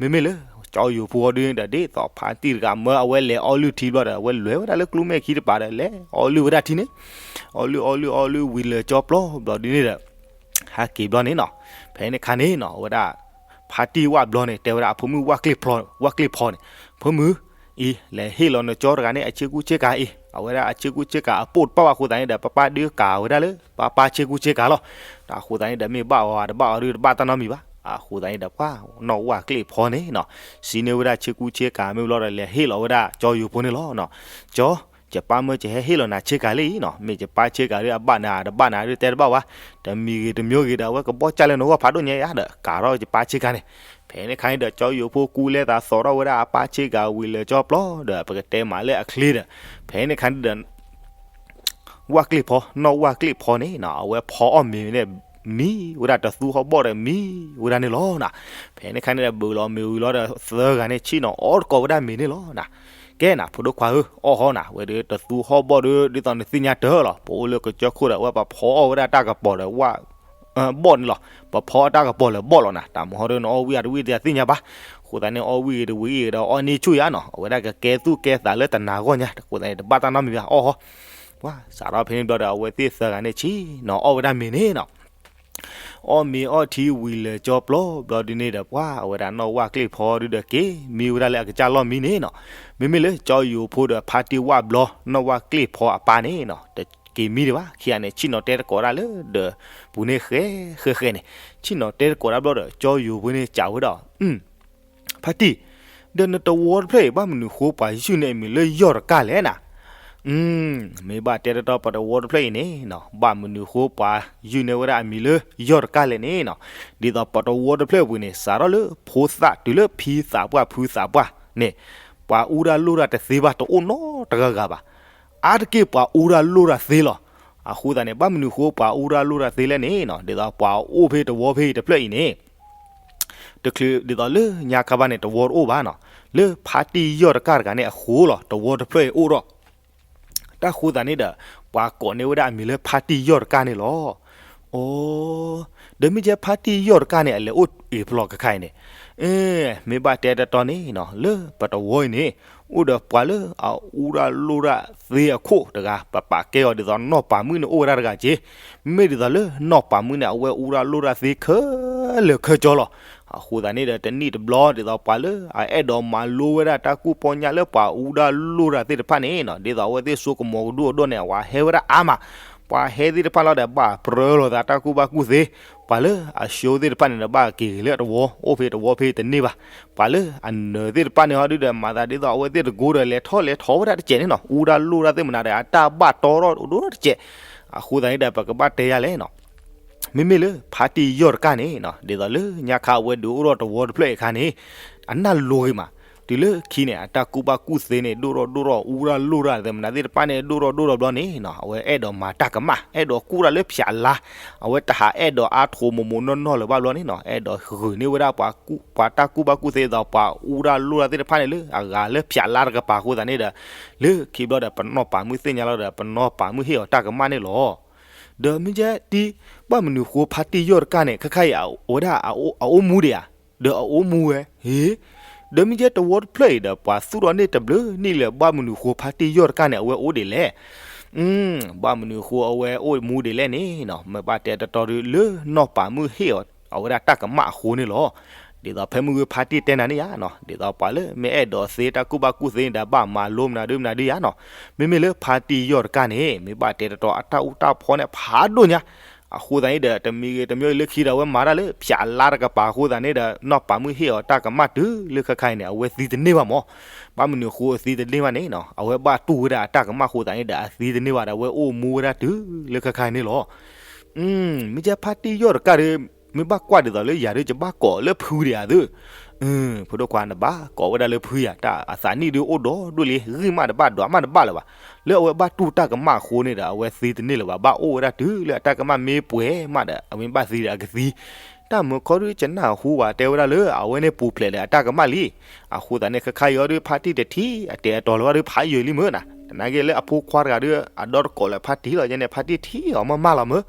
မ့မ့ၢ်လၢ ကၠီယိၤဖိအီၤဒုန့ၣ်ဒီး ဒ်သိးဖါတံၢ်တဂၤမၢအဝဲလဲၤအီၣ်လုၢ်ထံဘျီဒီး အဝဲလဲၤဝဲဒၣ်လၢကျူမဲာ်ခံတပၤဒီး လဲၤအီၣ်လုၢ်ဝဲဒၣ်ထံန့ၣ်, အီၣ်လုၢ်အီၣ်လုၢ်အီလုၢ်ဝံၤလၢာ်ကၠီပျီဘျီဒုန့ၣ်ဒီး ဟဲက့ၤဘျီန့ၣ်နီၤ, ဖဲန့ၣ်ခါန့ၣ်နီၤ အဝဲဒၣ် ဖ ဖါတံၢ်ဝၣ်ဘျီန့ၣ် တဲဝဲဒၣ်အဖိမုၣ်ဝၣ်ကျ့ၣ်ဖီန့ၣ်, ဖိမုၣ်အံၤ လဲၤဟ့ၣ်လီၤနကၠီတဂၤန့ၣ် အဆ့ကူဆ့ကၤအံၤ, အဝဲဒၣ်အဆ့ကူဆ့ကၤအပိၢ်တပၣ်ဘၣ်အဃိသတးန့ၣ်ဒီး ပၢ်ပၢ်ဒုးကၤဝဲဒၣ်လၢ ပၢ်ပၢ်ဆ့ကူဆ့ကၤလီၤ. တၢ်အဃိသတးန့ၣ်ဒီး မ့ၢ်ဘၣ်အီၤတဘၣ်အီၤဒုးတဘၣ်တၢ်နီတမံၤဘၣ်. အဃိသတးန့ၣ်ဒီး ပှၤနီၢ်ဝၣ်ကျ့ၣ်ဖီန့ၣ်နီၤ, စံးန့ၢ်ဝဲဒၣ်ဆ့ကူဆ့ကၤမ့ၢ်ဘျီဒီး လဲၤဟ့ၣ်လီၤဝဲဒၣ်ကၠီယိၤဖိန့ၣ်လီၤ. ကၠီ, ယပၢ်မၢယဟဲဟ့ၣ်လီၤနၤဆ့ကၤလၢအံၤနီၤ, မ့ၢ်ယပၢ်ဆ့ကၤဒုးအဘၣ်နၤတဘၣ်နၤဒုးတဲတဘၣ်ဝဲ, တမံၤဂ့ၤတမံၤဂ့ၤဒီး အဝဲကဘီၣ်ကၢ်လၢနဂီၢ်ဖးဒိၣ်ညါယါဒီး ကၤထီၣ်ယပၢ်ဆ့ကၤန့ၣ်. ဖဲန့ၣ်အခါန့ၣ်ဒီး ကၠီယိၤဖိကူလဲသးသိးထီၣ်ဝဲဒၣ်အပၢ်ဆ့ကၤဝံၤလၢာ်ကၠီပျီဒီး ပကတဲမးလၢအချ့ဒီး ဖဲန့ၣ်အခါန့ၣ်ဒီး ဝၣ်ကျ့ၣ်ဖီ, နီၢ်ဝၣ်ကျ့ၣ်ဖီန့ၣ်နီၤ, အဝဲဖီအီၣ်မ့ၤန့ၣ် မံဝဲဒၣ်တသူဟီၣ်ဘီၣ်ဒီးမံဝဲဒၣ်န့ၣ်လီၤနီၤ. ဖဲန့ၣ်အခါန့ၣ်ဒီး ဘုးလီၤမ့ၤဝံၤလီၤဒီး သၢဂၤန့ၣ် ဆ့ၣ်နီၤအီၣ်တကိးဝဲဒၣ်မ့ၤန့ၣ်လီၤနီၤ. ကဲနၤ ဖိဒိၣ်ခွါဧၢ, အီၣ်ဟီနၤ, ဝဲဒၣ်တသူဟီၣ်ဘီၣ်ဒီး ဒ်သိးနသ့ၣ်ညါတၢ်လီၤ. ပအိၣ်လၢကစၢၢ်ခိၣ်ဒီး အဝဲပှၤဖီအီၣ်ဝဲဒၣ်တၢ်ကပီၤဒီးဝၣ် ဘီၣ်န့ၣ်လီၤ. ပဖီအတၢ်ကပီၤလၢာ်ဘီၣ်လီၤနၤ. တၢ်မုၢ်ဟီၣ်ဒီးနအီၣ်ဝံၣ်အတဝံၣ်တသ့ၣ်ညါဘၣ်. အဃိသတးန့ၣ် အီၣ်ဝံၣ်ဂ့ၤတဝံၣ်ဂ့ၤဒီး အီၣ်န့ၢ်ဆူၣ်ယါနီၤ. အဝဲဒၣ်ကကဲသူၣ်ကဲသးလၢတနၤဂီၢ်ညါ, အဃိသတးန့ၣ် တဘၣ်တၢ်နီတမံၤဘၣ် အီၣ်ဟီ. ပှၤစးထီၣ်ဖဲန့ၣ်ဘျီဒီး အဝဲသ့ၣ်သၢဂၤန့ၣ် ဆ့ၣ်နီၤအီၣ်ဝဲဒၣ်မ့ၤန့ၣ်နီၤ. အီၣ်မ့ၤအီၣ်ထံဝံၤလၢာ်ကၠီပျီဘျီဒုန့ၣ်ဒီး ပှၤအဝဲဒၣ်နီၢ်ဝၣ်ကျ့ၣ်ဖီဒုဒီး က့ၤမံဝဲဒၣ်လၢအကစၢ်လီၢ်မံန့ၣ်နီၤ. မ့မ့ၢ်လၢကၠီယိၤဖိဒီးဖါတံၢ်ဝၣ်ဘျီ နီၢ်ဝၣ်ကျ့ၣ်ဖီအပၢ်န့ၣ်နီၤ တက့ၤမံဒံးဘၣ်. ခံဂၤန့ၣ် ဆ့ၣ်နီၤတဲသကိးဒၣ်လၢဒီးပူၤန့ၣ်ဃဲဃဲဃဲန့ၣ်, ဆ့ၣ်နီၤတဲသကိးဒၣ်ဘျီဒီး ကၠီယိၤဖိန့ၣ်စံးဝဲဒီး ဖါတံၢ်, ဒီးနတဝီတဖျၢၣ်အံၤ ဘၣ်မနုၤဃိပှၤယုၢ်န့ၢ်အမံၤလၢယီၢ်တကၢ်လဲၣ်နၤ. မ့ၢ်ဘၣ်တဲတတီပတဝီတဖျၢၣ်အံၤန့ၣ်နီၤ, ဘၣ်မနုၤဃိပှၤယုၢ်န့ၢ်ဝဲဒၣ်အမံၤလၢယီၢ်တကၢ်လဲၣ်န့ၣ်နီၤ, ဒ်သိးပတဝီတဖျၢၣ်အပူၤန့ၣ် စးထီၣ်လၢဖိသၣ်တုၤလၢဖံသးပှၢ်ဖုသးပှၢ်န့ၣ် ပှၤအူတၢ်လိၣ်တၢ်တသ့ဘၣ်တအိၣ်နီတဂၤဂၤဘၣ်. အါတက့ၢ်ပှၤအူတၢ်လိၣ်တၢ်သ့လီၤ. အဃိသတးန့ၣ် ဘၣ်မနုၤဃိပှၤအူတၢ်လိၣ်တၢ်သ့လဲၣ်န့ၣ်နီၤ, ဒ်သိးပှၤအိၣ်ဖဲတဝီဖဲအံၤတဖျၢၣ်အံၤန့ၣ် တချုးဒ်သိးလၢညါခါဘၣ်န့ၣ် တဝီတအိၣ်ဘၣ်နီၤ, လၢဖါတံၢ်ယီၢ်တကၢ်တဂၤန့ၣ်အဃိလီၤ တဝီတဖျၢၣ်အံၤအိၣ်ဒီး တၢ်ဃိသတးန့ၣ်ဒီး ပှၤကိးန့ၢ်ဝဲဒၣ်အမံၤလၢဖါတံၢ်ယီၢ်တကၢ်န့ၣ်လီၤ. အိ, ဒီးမ့ၢ်ကဲဖါတံၢ်ယီၢ်တကၢ်န့ၣ် အလဲၤအိၣ်အံၤဖဲလဲၣ်ကခါအံၤန့ၣ်, မ့ၢ်ဘၣ်တဲတတီန့ၣ်နီၤ, လၢပတဝီအံၤန့ၣ် အိၣ်ဒီးပှၤလၢအအူတၢ်လိၣ်တၢ်သ့အခိၣ်တဂၤ, ပပာ်ကဲအီၤဒ်သိးနီၢ်ပၤမုၣ်န့ၣ်အိၣ်ဝဲဒၣ်တဂၤက့ၤ, မ့မ့ၢ်ဒ်သိးလၢနီၢ်ပၤမုၣ်န့ၣ် အဝဲအူတၢ်လိၣ်တၢ်သ့ခဲလၢာ်ခဲဆ့လီၤ. အဃိသတးန့ၣ်ဒီး တနံၣ်တဘျီဒ်သိးပှၤလၢအအဲၣ်ဒိးမၤလိဝဲဒၣ်တၢ်ကူၣ်ပီညၣ်လၢပှၤအူတၢ်လိၣ်တၢ်သ့ၣ်တဖၣ်န့ၣ်နီၤ, ဒ်သိးအဝဲသ့ၣ်ဆိကမိၣ်ကဒူၣ်အဒိၣ်န့ၣ် အဝဲဟဲဝဲဒၣ်အါမး, ပှၤဟဲသ့ၣ်တဖၣ်လီၤဒီး ဘၣ်ပြၢလိာ်သးတၢ်ကူၣ်ဘၣ်ကူၣ်သ့, ပှၤလၢအဆိသ့ၣ်တဖၣ်န့ၣ်ဒီး ဘၣ်က့ၤဂ့ၤလၢအတဝီ, အိၣ်ဖဲတဝီဖဲတန့ၢ်ဘၣ်. ပှၤလၢအနၢၤသ့ၣ်တဖၣ်န့ၣ်ဟီဒုဒီး မၤသးဒ်သိးအဝဲသ့ၣ်တကိးဒီး လဲၤထီၣ်လဲၤထီဝဲဒၣ်တစဲးန့ၣ်နီၤ, အူတၢ်လိၣ်တၢ်သ့ၣ်မနုၤဒီး အတၢ်ဘၣ်တီထီၣ်ဒိၣ်ဒိၣ်တစဲး. အဃိသတးန့ၣ်ဒီး ပကဘၣ်တဲယၤလဲၣ်နီၤ, မ့မ့ၢ်လၢဖါတံၢ်ယီၢ်တကၢ်န့ၣ်နီၤ, ဒ်သိးလၢညါခါအဝဲဒုးအိၣ်ထီၣ်တဝီတဖျၢၣ်အံၤအခါန့ၣ် အနၢ်လိၤဂ့ၤမး, တုၤလၢခံန့ၣ် အတၢ်ကူၣ်ဘၣ်ကူၣ်သ့န့ၣ် ဒိၣ်ထီၣ်ဒိၣ်ထီၣ်, အူတၢ်လိၣ်တၢ်သ့ၣ်မနုၤသ့ၣ်တဖၣ်န့ၣ် ဒိၣ်ထီၣ်ဒိၣ်ထီၣ်ဘျီန့ၣ်နီၤ, အဝဲအဲၣ်ဒိးမၤတၢ်ကမၣ်, အဲၣ်ဒိးကူၣ်တၢ်လၢဖၠးလါ, အဝဲတဟးအဲၣ်ဒိးအါထီၣ်မိၢ်မိၢ်နီၢ်နီၢ်လၢၤဘၣ်ဘျီန့ၣ်နီၤ, အဲၣ်ဒိးဂုာ်န့ၢ်ဝဲဒၣ်ပှၤကူၣ်, ပှၤတၢ်ကူၣ်ဘၣ်ကူၣ်သ့ဒ်သိး ပှၤအူတၢ်လိၣ်တၢ်သ့ၣ်တဖၣ်န့ၣ်လၢအဂၤလၢဖၠးလါတကပၤ အဃိသတးန့ၣ်ဒီး လၢခံဘျီဒီး ပနီၢ်ပၤမုၣ်သ့ၣ်ညါလီၤဒီး ပနီၢ်ပၤမုၣ်ဟ့ၣ်အီၤတၢ်ကမၣ်န့ၣ်လီၤ. ဒီးမ့ၢ်ကဲတံၢ်, ဘၣ်မနုၤဃိဖါတံၢ်ယီၢ်တကၢ်န့ၣ် ခဲခါအံၤ အဝဲဒၣ်အအိၣ်မူဒံးဧါ, ဒီးအအိၣ်မူဝဲ, ဟ့, ဒီးမ့ၢ်ကဲတဝီတဖျၢၣ်အံၤဒီး ပှၤသူၣ်ထီၣ်န့ၢ်တဘျုးနံၣ်လၢၤ ဘၣ်မနုၤဃိဖါတံၢ်ယီၢ်တကၢ်န့ၣ် အဝဲအိၣ်ဒံးလဲၣ်. ဘၣ်မနုၤဃိအဝဲအိၣ်မူဒံးလဲၣ်န့ၣ်နီၤ, မ့ၢ်ဘၣ်တဲတတီဒုး လၢနီၢ်ပၤမုၣ်ဟ့ၣ်အီၤ အဝဲဒၣ်တၢ်ကမၣ်အဃိန့ၣ်လီၤ. ဒ်သိးဖဲမုၢ်ဂ့ၤဖါတံၢ်တဲနၤန့ၣ်ယါနီၤ, ဒ်သိးပှၤလၢမ့ၢ်အဲၣ်ဒိးသ့တၢ်ကူၣ်ဘၣ်ကူၣ်သ့န့ၣ်ဒီး ဘၣ်မၤလိမနုၤဒုမနုၤဒုယါနီၤ. မ့မ့ၢ်လၢဖါတံၢ်ယီၢ်တကၢ်န့ၣ် မ့ၢ်ဘၣ်တဲတတီ အတၢ်အူတၢ်ဖီန့ၣ် ဖးဒိၣ်ညါ. အဃိသတးန့ၣ်ဒီး တမံၤဂ့ၤတမံၤဂ့ၤလၢခံဒီး အဝဲမၤတၢ်လၢဖၠးလါတကပၤအဃိသတးန့ၣ်ဒီး နီၢ်ပၤမုၣ်ဟ့ၣ်အီၤတၢ်ကမၣ်တုၤလၢခဲခါအံၤန့ၣ် အဝဲသံတန့ၢ်ဘၣ်မး. ဘၣ်မနုၤအဃိအသံတန့ၢ်ဘၣ်န့ၣ်နီၤ, အဝဲဘၣ်တူၢ်ဝဲဒၣ်အတၢ်ကမၣ်အဃိသတးန့ၣ်ဒီး အသံတန့ၢ်ဘၣ်ဒီး အဝဲအိၣ်မူဝဲဒၣ်တုၤလၢခဲခါအံၤန့ၣ်လီၤ. မ့ၢ်ကဲဖါတံၢ်ယီၢ်တကၢ်ဒီး မ့ၢ်ဘၣ်ကွၢ်ဒ်သိးလၢယၤဒုး ယဘၣ်ကိးလၢဖုဒံးဧါသု. ဖိဒိၣ်ခွါ နဘၣ်ကိးဝဲဒၣ်လၢဖုယၤ, တၢ်အသးနံၣ်ဒုးအိၣ်ဒီးဒိၣ်လံ, ဂံၢ်မးတဘၣ် ဒွးမးတဘၣ်လၢၤဘၣ်. လၢအဝဲဘၣ်တူၢ်တၢ်ကမၣ်အဃိန့ၣ်ဒီး အဝဲသံတန့ၢ်လၢၤဘၣ်, ဘၣ်အိၣ်ဝဲဒၣ်တုၤလၢအတၢ်ကမၣ်မ့ၢ်ပှဲၤမးဒီး အဝဲဘၣ်သံဒီးအကသံ. တၢ်မုာ်ခီဒုး ယနၢ်ဟူဝဲတဲဝဲဒၣ်လၢ အဝဲန့ၣ်ပူၤဖျဲးဒီးအတၢ်ကမၣ်လံ. အဃိသတးန့ၣ် ခဲခါအံၤအီၤဒုး ဖါတံၢ်တထံၣ်အတဲာ်အတီၤလၢၤဘၣ်ဒုး ဖးယံာ်လံမ့ၢ်နၤ. သနာ်က့လၢအဖိခွါတဂၤဒုး အဒီတကိးလၢဖါတံၢ်လီၤ, ယဲန့ၣ် ဖါတံၢ်ထံၣ်အီၤမးမးလီၤမ့ၢ်.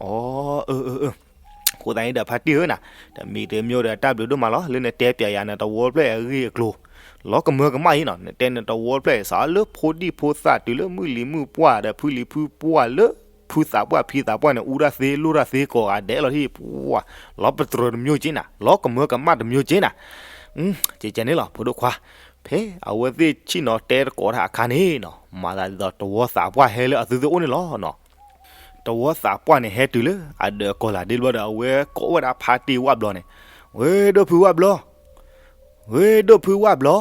အီ, အဃိသတးန့ၣ်ဒီး ဖါတံၢ်ဧၢနၤ, တမံၤတမံၤဒီး တၢ်ဘျုးဒိၣ်မးလီၤ လၢနတဲပျးယၤနတဝီတဖျၢၣ်အဂ့ၢ်အကျိၤ လီၤကမၢကမၣ်အံၤနီၤ. နတဲနတဝီတဖျၢၣ်အံၤ စးလၢဖိဒံဖိသၣ်တုၤလၢမုၢ်လံၤမုၢ်ပှၢ်ဒီး ဖုလံၤဖုပှၢ်လၢ ဖုသးပှၢ်ဖံသးပှၢ်န့ၣ် အူတၢ်သ့လိၣ်တၢ်သ့ကိးဂၤဒဲးလီၤဟံၣ်, ပှၤ လီၤပတြၢၤတမျိုးက့နၤ, လီၤကမၢကမၣ်တမျိုးက့နၤ, ကဲကဲန့ၣ်လီၤ ဖိဒိၣ်ခွါ, ဖဲအဝဲသ့ၣ်ဆ့ၣ်နီၤတဲတကိးတၢ်အခါန့ၣ်နီၤ, မၤသးဒ်သိးတဝီသးပှၢ်ဟဲလၢအသုသ့ၣ်အိၣ်န့ၣ်လီၤနီၤ. တဝီသးပှၢ်န့ၣ် ဟဲတုၤလၢအဒၢးကီၢ်လၤဒ့ဘျီဒီး အဝဲကိးဝဲဒၣ်ဖါတံၢ်ဝၣ်ဘျီန့ၣ်, ဝ့ၢ်ဒိၣ်ဖုဝၣ်ဘျီ, ဝ့ၢ်ဒိၣ်ဖုဝၣ်ဘျီ,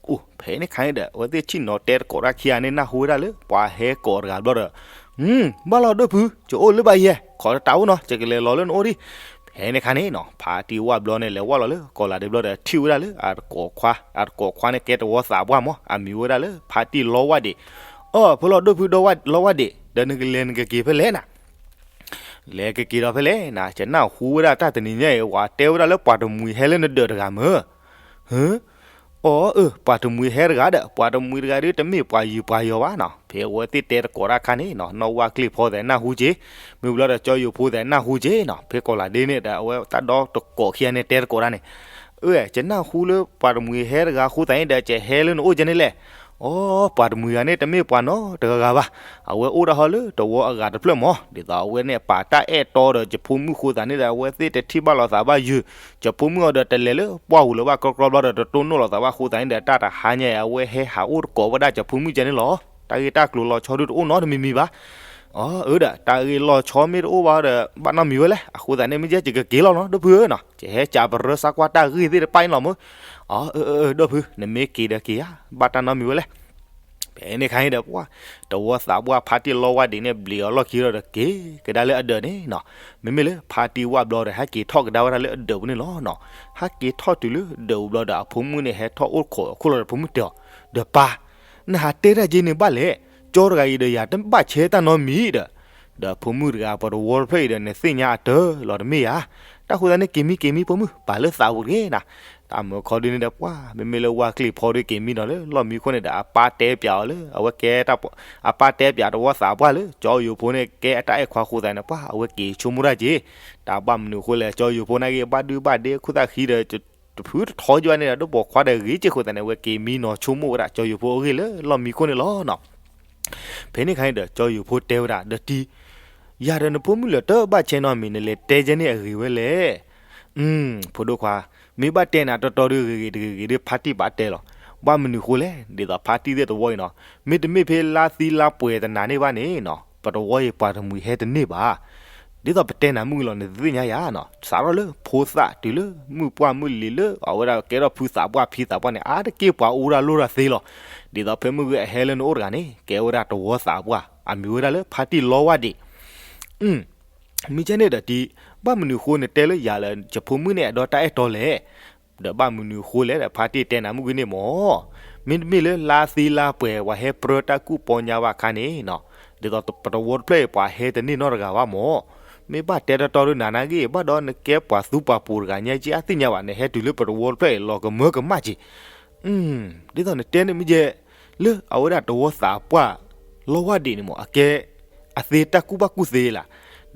အိၣ်ဖဲန့ၣ်ခါန့ၣ်ဒီး အဝဲသ့ၣ်ဆ့ၣ်နီၤတဲတကိးတၢ်ခံဂၤန့ၣ် နၢ်ဟူဝဲဒၣ်လၢ ပှၤဟဲကိးတဂၤဘျီဒီး, ဘၣ်လီၤဒိၣ်ဖု, ယအိၣ်လၢဘၣ်ယဲ, ခိးတၢ်အိၣ်နီၤ, ယကလဲၤလီၤလၢနအိၣ်ဒံး, ဖဲန့ၣ်ခါန့ၣ်နီၤ, ဖါတံၢ်ဝၣ်ဘျီန့ၣ် လဲၤဝၣ်လီၤလၢကီၢ်လၤဒ့ဘျီဒီး ထံၣ်ဝဲဒၣ်လၢအတကိးခွါ, အတကိးခွါန့ၣ်ကဲတဝီသးပှၢ်မး, အမံၤဝဲဒၣ်လၢဖါတံၢ်လီဝၣ်ဒံး, အၢ ဖိလီၤဒိၣ်ဖုဒီဝၣ်လီဝၣ်ဒံး, ဒီးနကလဲၤနကက့ၤဖဲလဲၣ်နၤ လဲၤကက့ၤဒီးဖဲလဲၣ်နၤ, ယနၢ်ဟူဝဲဒၣ်တၢ်တနံၤညါအံၤ ပှၤတဲဝဲဒၣ်လၢပှၤတမှံၤဟဲလၢနဒၢးတဂၤမ့ၢ်, ဟၢ, အီၤအၢ ပှၤတမှံၤဟဲတဂၤဒီး ပှၤတမှံၤတဂၤဒီး တမ့ၢ်ပှၤယုၢ်ပှၤယီၤဘၣ်နီၤ, ဖဲအဝဲသ့ၣ်တဲတကိးတၢ်ခါန့ၣ်နီၤ, နီၢ်ဝၣ်ကျ့ၣ်ဖီသးနၢ်ဟူက့ၤ, မ့ၢ်ဘျီဒီးကၠီယိၤဖိသးနၢ်ဟူက့ၤနီၤ, ဖဲကီၢ်လၤဒ့န့ၣ်ဒီး အဝဲတၢ်ဒီတကိးခံဂၤန့ၣ်တဲတကိးတၢ်န့ၣ်, အၢ ယနၢ်ဟူလၢပှၤတမှံၤဟဲတဂၤအဃိသတးန့ၣ်ဒီး ယဟဲလၢနအိၣ်ကဲန့ၣ်လဲၣ် အီၤ ပှၤတမှံၤဂၤန့ၣ် တမ့ၢ်ပှၤနီတဂၤဂၤဘၣ်, အဝဲအိၣ်ဒၣ်ဟီလၢတဝီအဂၤတဖျၢၣ်မး, ဒ်သိးအဝဲန့ၣ် ပာ်တၢ်အဲၣ်တီဒီးယဖိမုၣ်ဃိသးန့ၣ်ဒီး အဝဲသ့ၣ်တထံၣ်ဘၣ်လိာ်သးဘၣ်ယုၢ်, ယဖိမုၣ်အီၤဒီးတလဲၤလၢပှၢ်ပူၤလၢၤဘၣ် ကြီကြီဘျီဒီး တတိၢ်နီၣ်လိာ်သးဘၣ်ဃိသးန့ၣ်ဒီး တၢ်တဟါညါအံၤ အဝဲဟဲဟးအိၣ်တကိးဝဲဒၣ်ယဖိမုၣ်ကဲန့ၣ်လီၤ. တၢ်ဂ့ၢ်တၢ်ကျိၤလီၤဆီဒုတအိၣ်နီတမံၤမံၤဘၣ်. အီၤ အၢဒီး တၢ်ဂ့ၢ်လီၤဆီမ့ၢ်တအိၣ်ဘၣ်ဒီး ဘၣ်နီတမံၤဝဲလဲၣ်, အဃိသတးန့ၣ် မ့ၢ်ကဲယကက့ၤလီၤနီၤ ဒိၣ်ဖုဧၢနီၤ, ယဟဲစံးပရၢစါကွၢ်တၢ်ဂ့ၢ်သ့ၣ်တဖၣ်အံၤလီၤမး. အီၤ အၢ အၢ ဒိၣ်ဖု နမ့ၢ်က့ၤဒီးက့ၤဧါ, ဘၣ်တၢ်နီတမံၤဝဲလဲၣ်. ဖဲန့ၣ်ခါန့ၣ်ဒီး ပှၤ တဝီသးပှၢ်ဖါတံၢ်လီဝၣ်ဒံးန့ၣ် ဘျံးအီၤလီၢ်ခံဒီး က့ၤကဒါလၢအဒၢးန့ၣ်နီၤ. မ့မ့ၢ်လၢဖါတံၢ်ဝၣ်ဘျီဒီး ဟဲက့ၤထီၣ်ကဒါဝဲဒၣ်လၢအဒၢးပူၤန့ၣ်လီၤနီၤ. ဟဲက့ၤထီၣ်တုၤလၢဒၢးပူၤဘျီဒီး အဖိမုၣ်န့ၣ် ဟဲထီၣ်အိၣ်ခိးအခိၣ်လီၤဒီး ဖိမုၣ်တဲအီၤ, ဒီးပၢ် နဟးတဲတၢ်က့ၤန့ၣ်ဘၣ်လဲၣ်, ကၠီတဂၤအံၤဒီးယၤတဘၣ်ဆဲတၢ်နီတမံၤဒီး, ဒီးဖိမုၣ်တဂၤ ပတဝီတဖျၢၣ်အံၤဒီး နသ့ၣ်ညါအတၢၢ်လီၤတမ့ၢ်ဧါ. တၢ်ဃိသတးန့ၣ် က့ၤမံက့ၤမံ ဖိမုၣ် ပာ်လၢသးပူၤတဂ့ၤနၤ. တၢ်မုာ်ခီဒုန့ၣ်ဒီး ပှၤ မ့မ့ၢ်လၢဝၣ်ကျ့ၣ်ဖီဒု က့ၤမံနီၤလၢလီၢ်မံခိၣ်န့ၣ်ဒီး အပၢ်တဲပၠးအီၤလၢ အဝဲကဲ အပၢ်တဲပၠးတဝီသးပှၢ်လၢ ကၠီယိၤဖိန့ၣ် ကဲအတၢ်အဲၣ်ခွါဃိသတးန့ၣ် ပှၤ အဝဲက့ၤဆိကမိၣ်တၢ်က့ၤ, တၢ်ဘၣ်မနုၤအဃိလဲၣ် ကၠီယိၤဖိန့ၣ်ဂ့ၤ ဘၣ်ဒုဘၣ်ဒ့ ခိၣ်သၣ်ဃံဒီး တဖုတထီကဘၣ်န့ၣ်ဒီး ဒိၣ်ပိာ်ခွါဒီးဂ့ၤက့ၢ်ဃိသတးန့ၣ် အဝဲက့ၤမံနီၤဆိကမိၣ်ဝဲဒၣ် ကၠီယိၤဖိအဂ့ၢ်လၢလီၢ်မံခိၣ်န့ၣ်လီၤနီၤ. ဖဲန့ၣ်ခါန့ၣ်ဒီး ကၠီယိၤဖိတဲဝဲဒၣ် ဒီးတံၤ, ယၤဒီးနဖိမုၣ်လၢာ်တဘၣ်ဆဲနီတမံၤ နလဲၤတဲကဲန့ၣ်အဂ့ၤဝဲလဲၣ်. ဖိဒိၣ်ခွါ, မ့ၢ်ဘၣ်တဲနၤတီတီဒု ဂ့ၤဂ့ၤတဂ့ၤဂ့ၤဒု ဖါတံၢ်ဘၣ်တဲလီၤ. ဘၣ်မနုၤဃိလဲၣ်, ဒ်သိးဖါတံၢ်သ့ၣ်တဝီအံၤနီၤ, မ့တမ့ၢ်ဖဲလါသံလါပှဲၤတနၤန့ၣ်ဘၣ်န့ၣ်နီၤ, ပတဝီအံၤပှၤတမှံၤဟဲတန့ၢ်ဘၣ်. ဒ်သိးပတဲနၤမုၢ်ဂ့ၤလီၤ နသ့ၣ်ညါယၤနီၤ, စးထီၣ်လၢဖိသၣ်တုၤလၢမုၢ်ပှၢ်မုၢ်လံၤလၢ အဝဲဒၣ်ကဲထီၣ်ဖုသးပှၢ်ဖံသးပှၢ်န့ၣ် အါတက့ၢ်ပှၤအိၣ်ဒၣ်လိၣ်ဒၣ်သ့လီၤ. ဒ်သိးဖဲမုၢ်ဂ့ၤအဟဲလၢနအိၣ်တဂၤန့ၣ် ကဲဝဲဒၣ်တဝီသးပှၢ် အမံၤဝဲဒၣ်လၢဖါတံၢ်လီဝၣ်ဒံး မ့ၢ်ကဲန့ၣ်ဒီးတံၤ, ဘၣ်မနုၤဃိနတဲလၢယၤလၢယဖိမုၣ်န့ၣ် အဒိးတၢ်အဲၣ်တီလဲၣ်. ဒီးဘၣ်မနုၤဃိလဲၣ်ဒီး ဖါတံၢ်တဲနၤမုၢ်ဂ့ၤန့ၣ်မး, မ့တမ့ၢ်လၢလါသံလါပှဲၤ ပှၤဟဲပြၢတၢ်ကူၣ်ပီညါဘၣ်အခါန့ၣ်နီၤ, ဒ်သိးပတဝီတဖျၢၣ်အံၤ ပှၤဟဲတန့ၢ်နီတဂၤဘၣ်မး. မ့ၢ်ဘၣ်တဲတီတီဒု နၤနာ်ဂ့ၤ ဘၣ်ဒီးနကဲပှၤသူပှၤပူၤတဂၤညါက့ အသ့ၣ်ညါဘၣ် နဟဲတုၤလၢပတဝီတဖျၢၣ်အံၤ လီၤကမၢကမၣ်က့ ဒ်သိးနတဲန့ၣ်မ့ၢ်ယဲ လၢအဝဲဒၣ်တဝီသးပှၢ် လီဝၣ်ဒံးန့ၣ်မး အကဲ အသ့တၢ်ကူၣ်ဘၣ်ကူၣ်သ့လၢ်,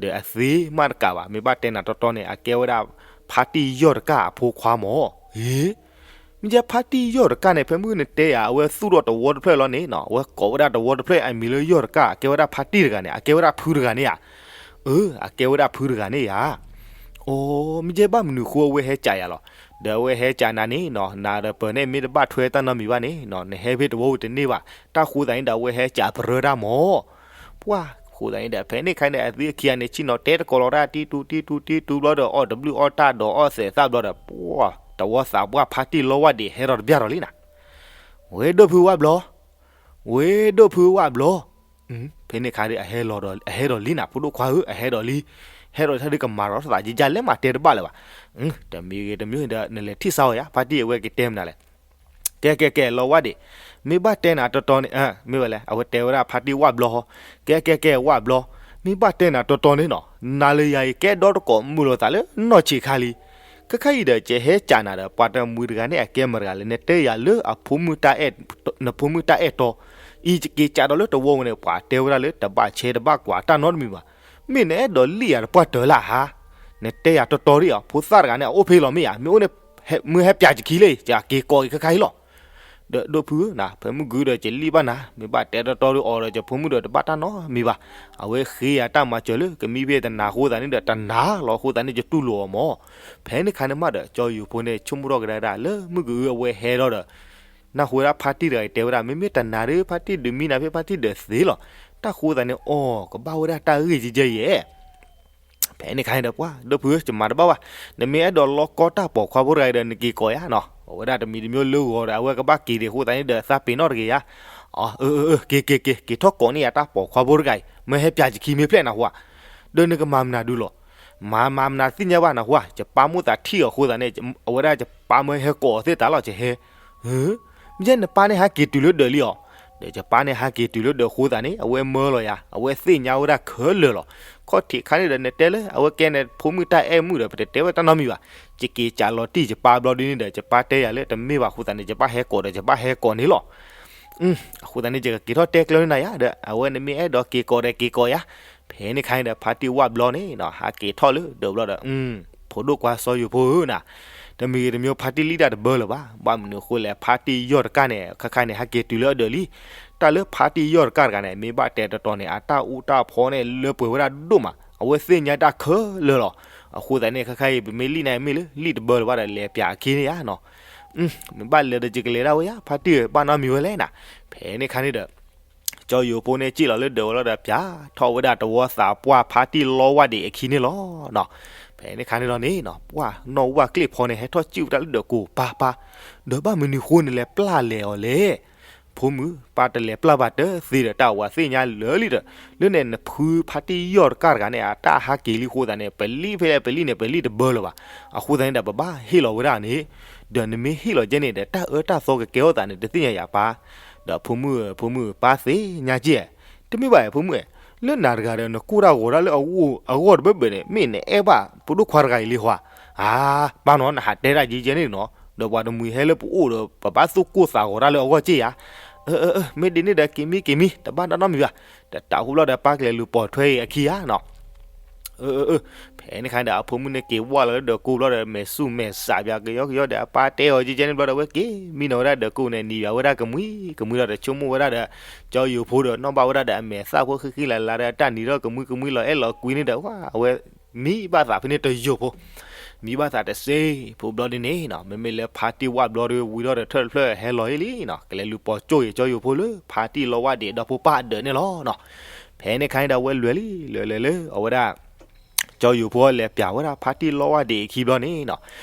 ဒီးအသ့မးတကးဘၣ် မ့ၢ်ဘၣ်တဲနၤတီတီန့ၣ် အကဲဝဲဒၣ် ဖါတံၢ်ယီၢ်တကၢ်အဖိခွါမး. ဟ့, မ့ၢ်ယဲဖါတံၢ်ယီၢ်တကၢ်န့ၣ် ဖဲမုၢ်နတဲယၤ အဝဲသူၣ်ထီၣ်တဝီတဖျၢၣ်လီၤန့ၣ်နီၤ, အဝဲကိးဝဲဒၣ်တဝီတဖျၢၣ်အမံၤလၢယီၢ်တကၢ် အကဲဝဲဒၣ်ဖါတံၢ်တဂၤန့ၣ် အကဲဝဲဒၣ်ဖုတဂၤန့ၣ်ဧါ. အၢ အကဲဝဲဒၣ်ဖုတဂၤန့ၣ်ဧါ. အိ မ့ၢ်ယဲဘၣ်မနုၤဃိအဝဲဟဲကးယၤလီၤ. ဒီးအဝဲဟဲကးနၤန့ၣ်နီၤ, နၤဒီးပၢၤန့ၣ်မ့ၢ်တဘၣ်ထွဲတၢ်နီတမံၤဘၣ်န့ၣ်နီၤ, နဟဲဖဲတဝီဝဲတန့ၢ်ဘၣ်. တၢ်ဃိသတးန့ၣ်ဒီး အဝဲဟဲကးပရၢတၢ်မး. ပှၤဃိသတးန့ၣ်ဒီး ဖဲန့ၣ်ခါန့ၣ် အသ့ၣ်ခံဂၤန့ၣ် ဆ့ၣ်နီၤတဲတကိးလီၤတၢ် တံၢ်တူတံၢ်တူတံၢ်တူဘျီဒီး အီၣ်တဘျုးအီၣ်တၢ်ဒီးအီၣ်သဲးသၣ်ဘျီဒီး ပှၤ တဝီသးပှၢ်ဖါတံၢ်လီဝၣ်ဒံး ဟဲထီၣ်တဘျီထီၣ်လံနၤ. ဝ့ၢ်ဒိၣ်ဖုဝၣ်ဘျီ, ဝ့ၢ်ဒိၣ်ဖုဝၣ်ဘျီ. ဖဲန့ၣ်ခါဒီး အဟဲလီၤဒီး အဟဲဒီးလံနၤ ဖိဒိၣ်ခွါဧၢ, အဟဲဒီးလံ. ဟဲဒီးတၢ်ဒုးကမၤဒီးသးယယလဲၣ်မးတဲတဘၣ်လၢၤဘၣ်. တမံၤဂ့ၤတမံၤဒီး နလဲၤထံၣ်စါအီၤယါ ဖါတံၢ်အဝဲကတဲမနုၤလဲၣ်. ကဲကဲကဲ လီဝၣ်ဒံး, မ့ၢ်ဘၣ်တဲနၤတီတီန့ၣ် မ့ၢ်ဝဲလဲၣ် အဝဲတဲဝဲဒၣ်ဖါတံၢ်ဝၣ်ဘျီဟီ. ကဲကဲကဲ ဝၣ်ဘျီ, မ့ၢ်ဘၣ်တဲနၤတီတီန့ၣ်နီၤ, နၤလၢယၤအံၤ ကဲဒီတကိးမုာ်လိာ်သးလၢနီၢ်ဆံးခါလံ. ခဲခါအံၤဒီး ကဟဲကးနၤဒီး ပှၤတမှံၤတဂၤန့ၣ် အကဲမတၤတဂၤလဲၣ်, နတဲယၤလၢအဖိမုၣ်တၢ်အဲၣ်, နဖိမုၣ်တၢ်အဲၣ်တီ, အံၤယက့ၤကးဒီးလၢတဝီဝဲန့ၣ် ပှၤတဲဝဲဒၣ်လၢတဘၣ်ဆဲတဘၣ်ကွၢ်တၢ်နီတမံၤဘၣ်. မ့ၢ်နအဲၣ်ဒိးလံၣ်ယၤတပှၢ်တၢၢ်လၢဟါ, နတဲယၤတီတီဒံးဧါ, ဖိသၣ်တဂၤန့ၣ် အအိၣ်ဖဲလီၤမ့ၢ်ဧါ, မ့ၢ်အိၣ်န့ၣ် မုၢ်ဟဲပၠးယခံလံ, ယက့ၤကိးက့ၤခဲခါအံၤလီၤ. ဒီးဒိၣ်ဖုဧၢနၤ, ဖဲမုၢ်ဂုၤဒီး ယလံၣ်ဘၣ်နၤ, မ့ၢ်ဘၣ်တဲတီတီဒီးအီၤဒီး ယဖိမုၣ်ဒီးတဘၣ်တၢ်နီတမံၤဘၣ်. အဝဲဃ့ယၤတၢ်မၤစၢၤလၢ ကမံဖဲတနၤအဃိသတးန့ၣ်ဒီး တနၤလီၤအဃိသတးန့ၣ် ယတူၢ်လိာ်အီၤမး. ဖဲန့ၣ်ခါန့ၣ်မးဒီး ကၠီယိၤဖိန့ၣ် ဆိကမိၣ်ထီၣ်ကဒါဒၣ် လၢမုၢ်ကအုအဝဲဟဲထီၣ်ဒီး နၢ်ဟူဝဲဒၣ်ဖါတံၢ်တဂၤအံၤတဲဝဲဒၣ် မ့မ့ၢ်တနၤဒီး ဖါတံၢ်ဒုးမံနၤဖဲဖါတံၢ်ဒုးသ့လီၤ. တၢ်ဃိသတးန့ၣ် အီၤ ကဘၣ်ဝဲဒၣ်တၢ်ဂ့ၢ်ကဲကဲယဲၢ် ဖဲန့ၣ်ခါန့ၣ်ဒီး ပှၢ်ဒိၣ်ဖုဧၢ ယမၤတဘၣ်ဘၣ်. နမ့ၢ်အဲၣ်ဒိးလီကီတၢ်ပိာ်ခွါဖိတဂၤအံၤဒီး နက့ၤကိးယၤနီၤ. အဝဲဒၣ်တမံၤတမံၤလၢဂီၤဒီး အဝဲကဘၣ်က့ၤဒံးအဃိသတးန့ၣ်ဒီး သးပ့ၤနီၣ်တဂ့ၤယၤ. အၢ အၢ အၢ က့ၤ က့ၤ က့ၤ က့ၤထီၣ်ကိးန့ၢ်ယၤတၢ်ပိာ်ခွါဖိတဂၤအံၤ မၢဟဲပၠးယခံမ့ၢ်ဖျဲၣ်နၢ်ဟူဧါ. ဒီးနကမၤမနုၤဒုလီၤ. မၤ မၤမနုၤသ့ၣ်ညါဘၣ်နၢ်ဟူဧါ. ယပၢ်မိၣ်သးထံၣ်အီၤအဃိသတးန့ၣ် အဝဲဒၣ်ယပၢ်မၢဟဲကိးအီၤသ့ၣ်တၢ်လီၤ ယဟဲ မ့ၢ်ယဲနပၢ်န့ၣ်ဟးက့ၤတုၤလၢဒၢးလံအီၤ. ဒီးယပၢ်န့ၣ်ဟးက့ၤတုၤလၢဒၢးအဃိသတးန့ၣ် အဝဲမၢလီၤယၤ အဝဲသ့ၣ်ညါဝဲဒၣ်ခဲလၢာ်လီၤ. ခီၣ်ထံးခါန့ၣ်ဒီး နတဲလၢအဝဲကဲနဖိမုၣ်တၢ်အဲၣ်မုၣ်ဒီး ပတတဲဝဲတၢ်နီတမံၤဘၣ်. ယက့ၤကးလီၤတံၢ်ယပၢ်ဘျီဒ်န့ၣ်ဒီး ယပၢ်တဲယၤလၢတမ့ၢ်ဘၣ်အဃိသတးန့ၣ် ယဘၣ်ဟဲကိးဒီး ယဘၣ်ဟဲကိးန့ၣ်လီၤ. အဃိသတးန့ၣ် ယကက့ၤထီၣ်တဲကျၢၤန့ၢ်နၤယၤဒီး အဝဲနမ့ၢ်အဲၣ်ဒိးက့ၤကိးဒီးက့ၤကိးယၤ. ဖဲန့ၣ်ခါန့ၣ်ဒီး ဖါတံၢ်ဝၣ်ဘျီန့ၣ်နီၤ ဟးက့ၤထီၣ်လၢဒၢးဘျီဒီး ဖိဒိၣ်ခွါစီၤယိၤဖိဧၢနၤ, တမံၤဂ့ၤတမံၤ ဖါတံၢ်လံၣ်တၢ်တဘၢလၢၤဘၣ်. ဘၣ်မနုၤအဃိလဲၣ် ဖါတံၢ်ယီၢ်တကၣ်န့ၣ် ခါခါန့ၣ် ဟဲက့ၤတုၤလၢအဒၢးလံ. တၢ်လၢဖါတံၢ်ယီၢ်တကၣ်တဂၤန့ၣ် မ့ၢ်ဘၣ်တဲတတီၤန့ၣ် အတၢ်အူတၢ်ဖီန့ၣ် လၢပှဲၤဝဲဒၣ်ဒိၣ်မး အဝဲသ့ၣ်ညါတၢ်ခဲလၢာ်လီၤ. အဃိသတးန့ၣ် ခါခါအံၤ ပမ့ၢ်လံၣ်န့ၣ်မ့ၢ်လၢ လံၣ်တဘၢလၢၤဘၣ်ဒီး လဲၤပၠးအခံန့ၣ်ယါနီၤ. မ့ၢ်ဘၣ်လဲၤဒီးယကလဲၤဒၣ်ဝဲယါ ဖါတံၢ်ဘၣ်နီတမံၤဝဲလဲၣ်နၤ. ဖဲန့ၣ်ခါန့ၣ်ဒီး ကၠီယိၤဖိန့ၣ် စံၣ်လီၤလၢဒၢးဝဲလီၤဒီး ပၠးထီၣ်ဝဲဒၣ်တဝီသးပှၢ်ဖါတံၢ်လီဝၣ်ဒံးအခံန့ၣ်လီၤနီၤ. ဖဲန့ၣ်ခါန့ၣ်လီၤန့ၣ်နီၤ ပှၢ်နီၣ်ဝၣ်ကျ့ၣ်ဖီန့ၣ် ဟဲထီၣ်စံၣ်ဝဲဒၣ်လၢဒၢးကိးပၢ်ပၢ်, ဒီးဘၣ်မနုၤဃိနလဲၤပျၢ်လဲၤအီၤလဲၣ်. ဖိမုၣ် ပၢ်တလဲၤပျၢ်ဘၣ်တသ့ဒီး တၢ်ဝဲသ့ၣ်ညါလၢာ်လံဒီး လၢန့ၣ်နဖုဖါတံၢ်ယီၢ်တကၣ်တဂၤန့ၣ် အတၢ်ဟးက့ၤလံအဃိသတးန့ၣ် ပလံၣ်ဖဲလဲၣ်ပလံၣ်န့ၣ် ပလံၣ်တဘၢလၢၤဘၣ်. အဃိသတးန့ၣ်ဒီး ပဘၣ်ဟ့ၣ်လီၤဝဲဒၣ်န့ၣ်, ဒီးနမ့ၢ်ဟ့ၣ်လီၤကဲန့ၣ်ဒီး တၢ်အၢတၢ်သီကကဲထီၣ်သးန့ၣ် တသ့ၣ်ညါယၤပၢ်. ဒီးဖိမုၣ်ဧၢ ဖိမုၣ် ပၢ်သ့ၣ်ညါက့ၢ်ဧါ. တမ့ၢ်ဘၣ်ဧါ ဖိမုၣ်ဧၢ, လၢနၤတဂၤဒီး နကိၢ်တၢ်ဂီၤတၢ်လၢအဂီၢ်တဘၢဘၢန့ၣ် မ့ၢ်နအဲၣ်ဘၣ်ဖိဒိၣ်ခွါတဂၤအံၤလံဟီဧါ. အါ, ပၢ်နီၤ နဟးတဲတၢ်ယံကဲန့ၣ်နီၤ, ဒီးပှၤတမှံၤဟဲလၢပအိၣ်ဒီး ပဘၣ်သူၣ်ကိၢ်သးဂီၤတၢ်လၢအဂီၢ်က့ၢ်ဧါ. အၢ အၢ အၢ မ့ၢ်ဒ်န့ၣ်ဒီး က့ၤမံ က့ၤမံ တဘၣ်နီတမံၤဘၣ်. ဒီးတၢ်ဟူဘျီဒီး ပၢ်ကလဲၤလူၤပိာ်ထွဲအံၤအခံဧါနီၤ. အၢ အၢ အၢ ဖဲန့ၣ်ခါဒီး အဖိမုၣ်န့ၣ်က့ၤဝၢ်လီၤလၢဒၢးကိးဘျီဒီး မဲာ်ဆူၣ်မဲာ်စးပၠးကယီကယီဒီး အပၢ်တဲအီၤကဲကဲန့ၣ်ဘျီဒီး အဝဲက့ၤမံနီၤဝဲဒၣ်ဒၢးကိးန့ၣ် နံၤယၤဝဲဒၣ်ကမှံကမှံဒီး တဆိကမိၣ်ဝဲဒၣ်ဒီး ကၠီယိၤဖိဒီး နီၣ်ဘၣ်ဝဲဒၣ်ဒီးအမဲာ်သၣ်ဖိဃံဃံလၤလၤဒီး တၢ်နံၤထီၣ်ကမှံကမှံလီၤအဲၣ်လီၤကွံန့ၣ်ဒီး ဝဲ အဝဲ မံဘၣ်သးဖဲန့ၣ်တယိာ်ဖိ, မံဘၣ်သးတစ့ဖိဘျီဒ်န့ၣ်နီၤ, မ့မ့ၢ်လၢဖါတံၢ်ဝၣ်ဘျီဒီး ဝံၤထီၣ်ဒီးထၢၣ်တဖျၢၣ်ဟဲလီၤအံၤလံနီၤ, ကလဲၤလူၤပိာ်ကၠိအံၤကၠီယိၤဖိလၢ ဖါတံၢ်လီဝၣ်ဒံးဒီဖိပၢ်အဒၢးန့ၣ်လီၤနီၤ. ဖဲန့ၣ်ခါန့ၣ်ဒီး အဝဲလဲၤလံ လဲၤလဲၤလၢအဝဲဒၣ် ကၠီယိၤဖိလဲၤပၠးဝဲဒၣ်ဖါတံၢ်လီဝၣ်ဒံးအခံဘျီန့ၣ်နီၤ,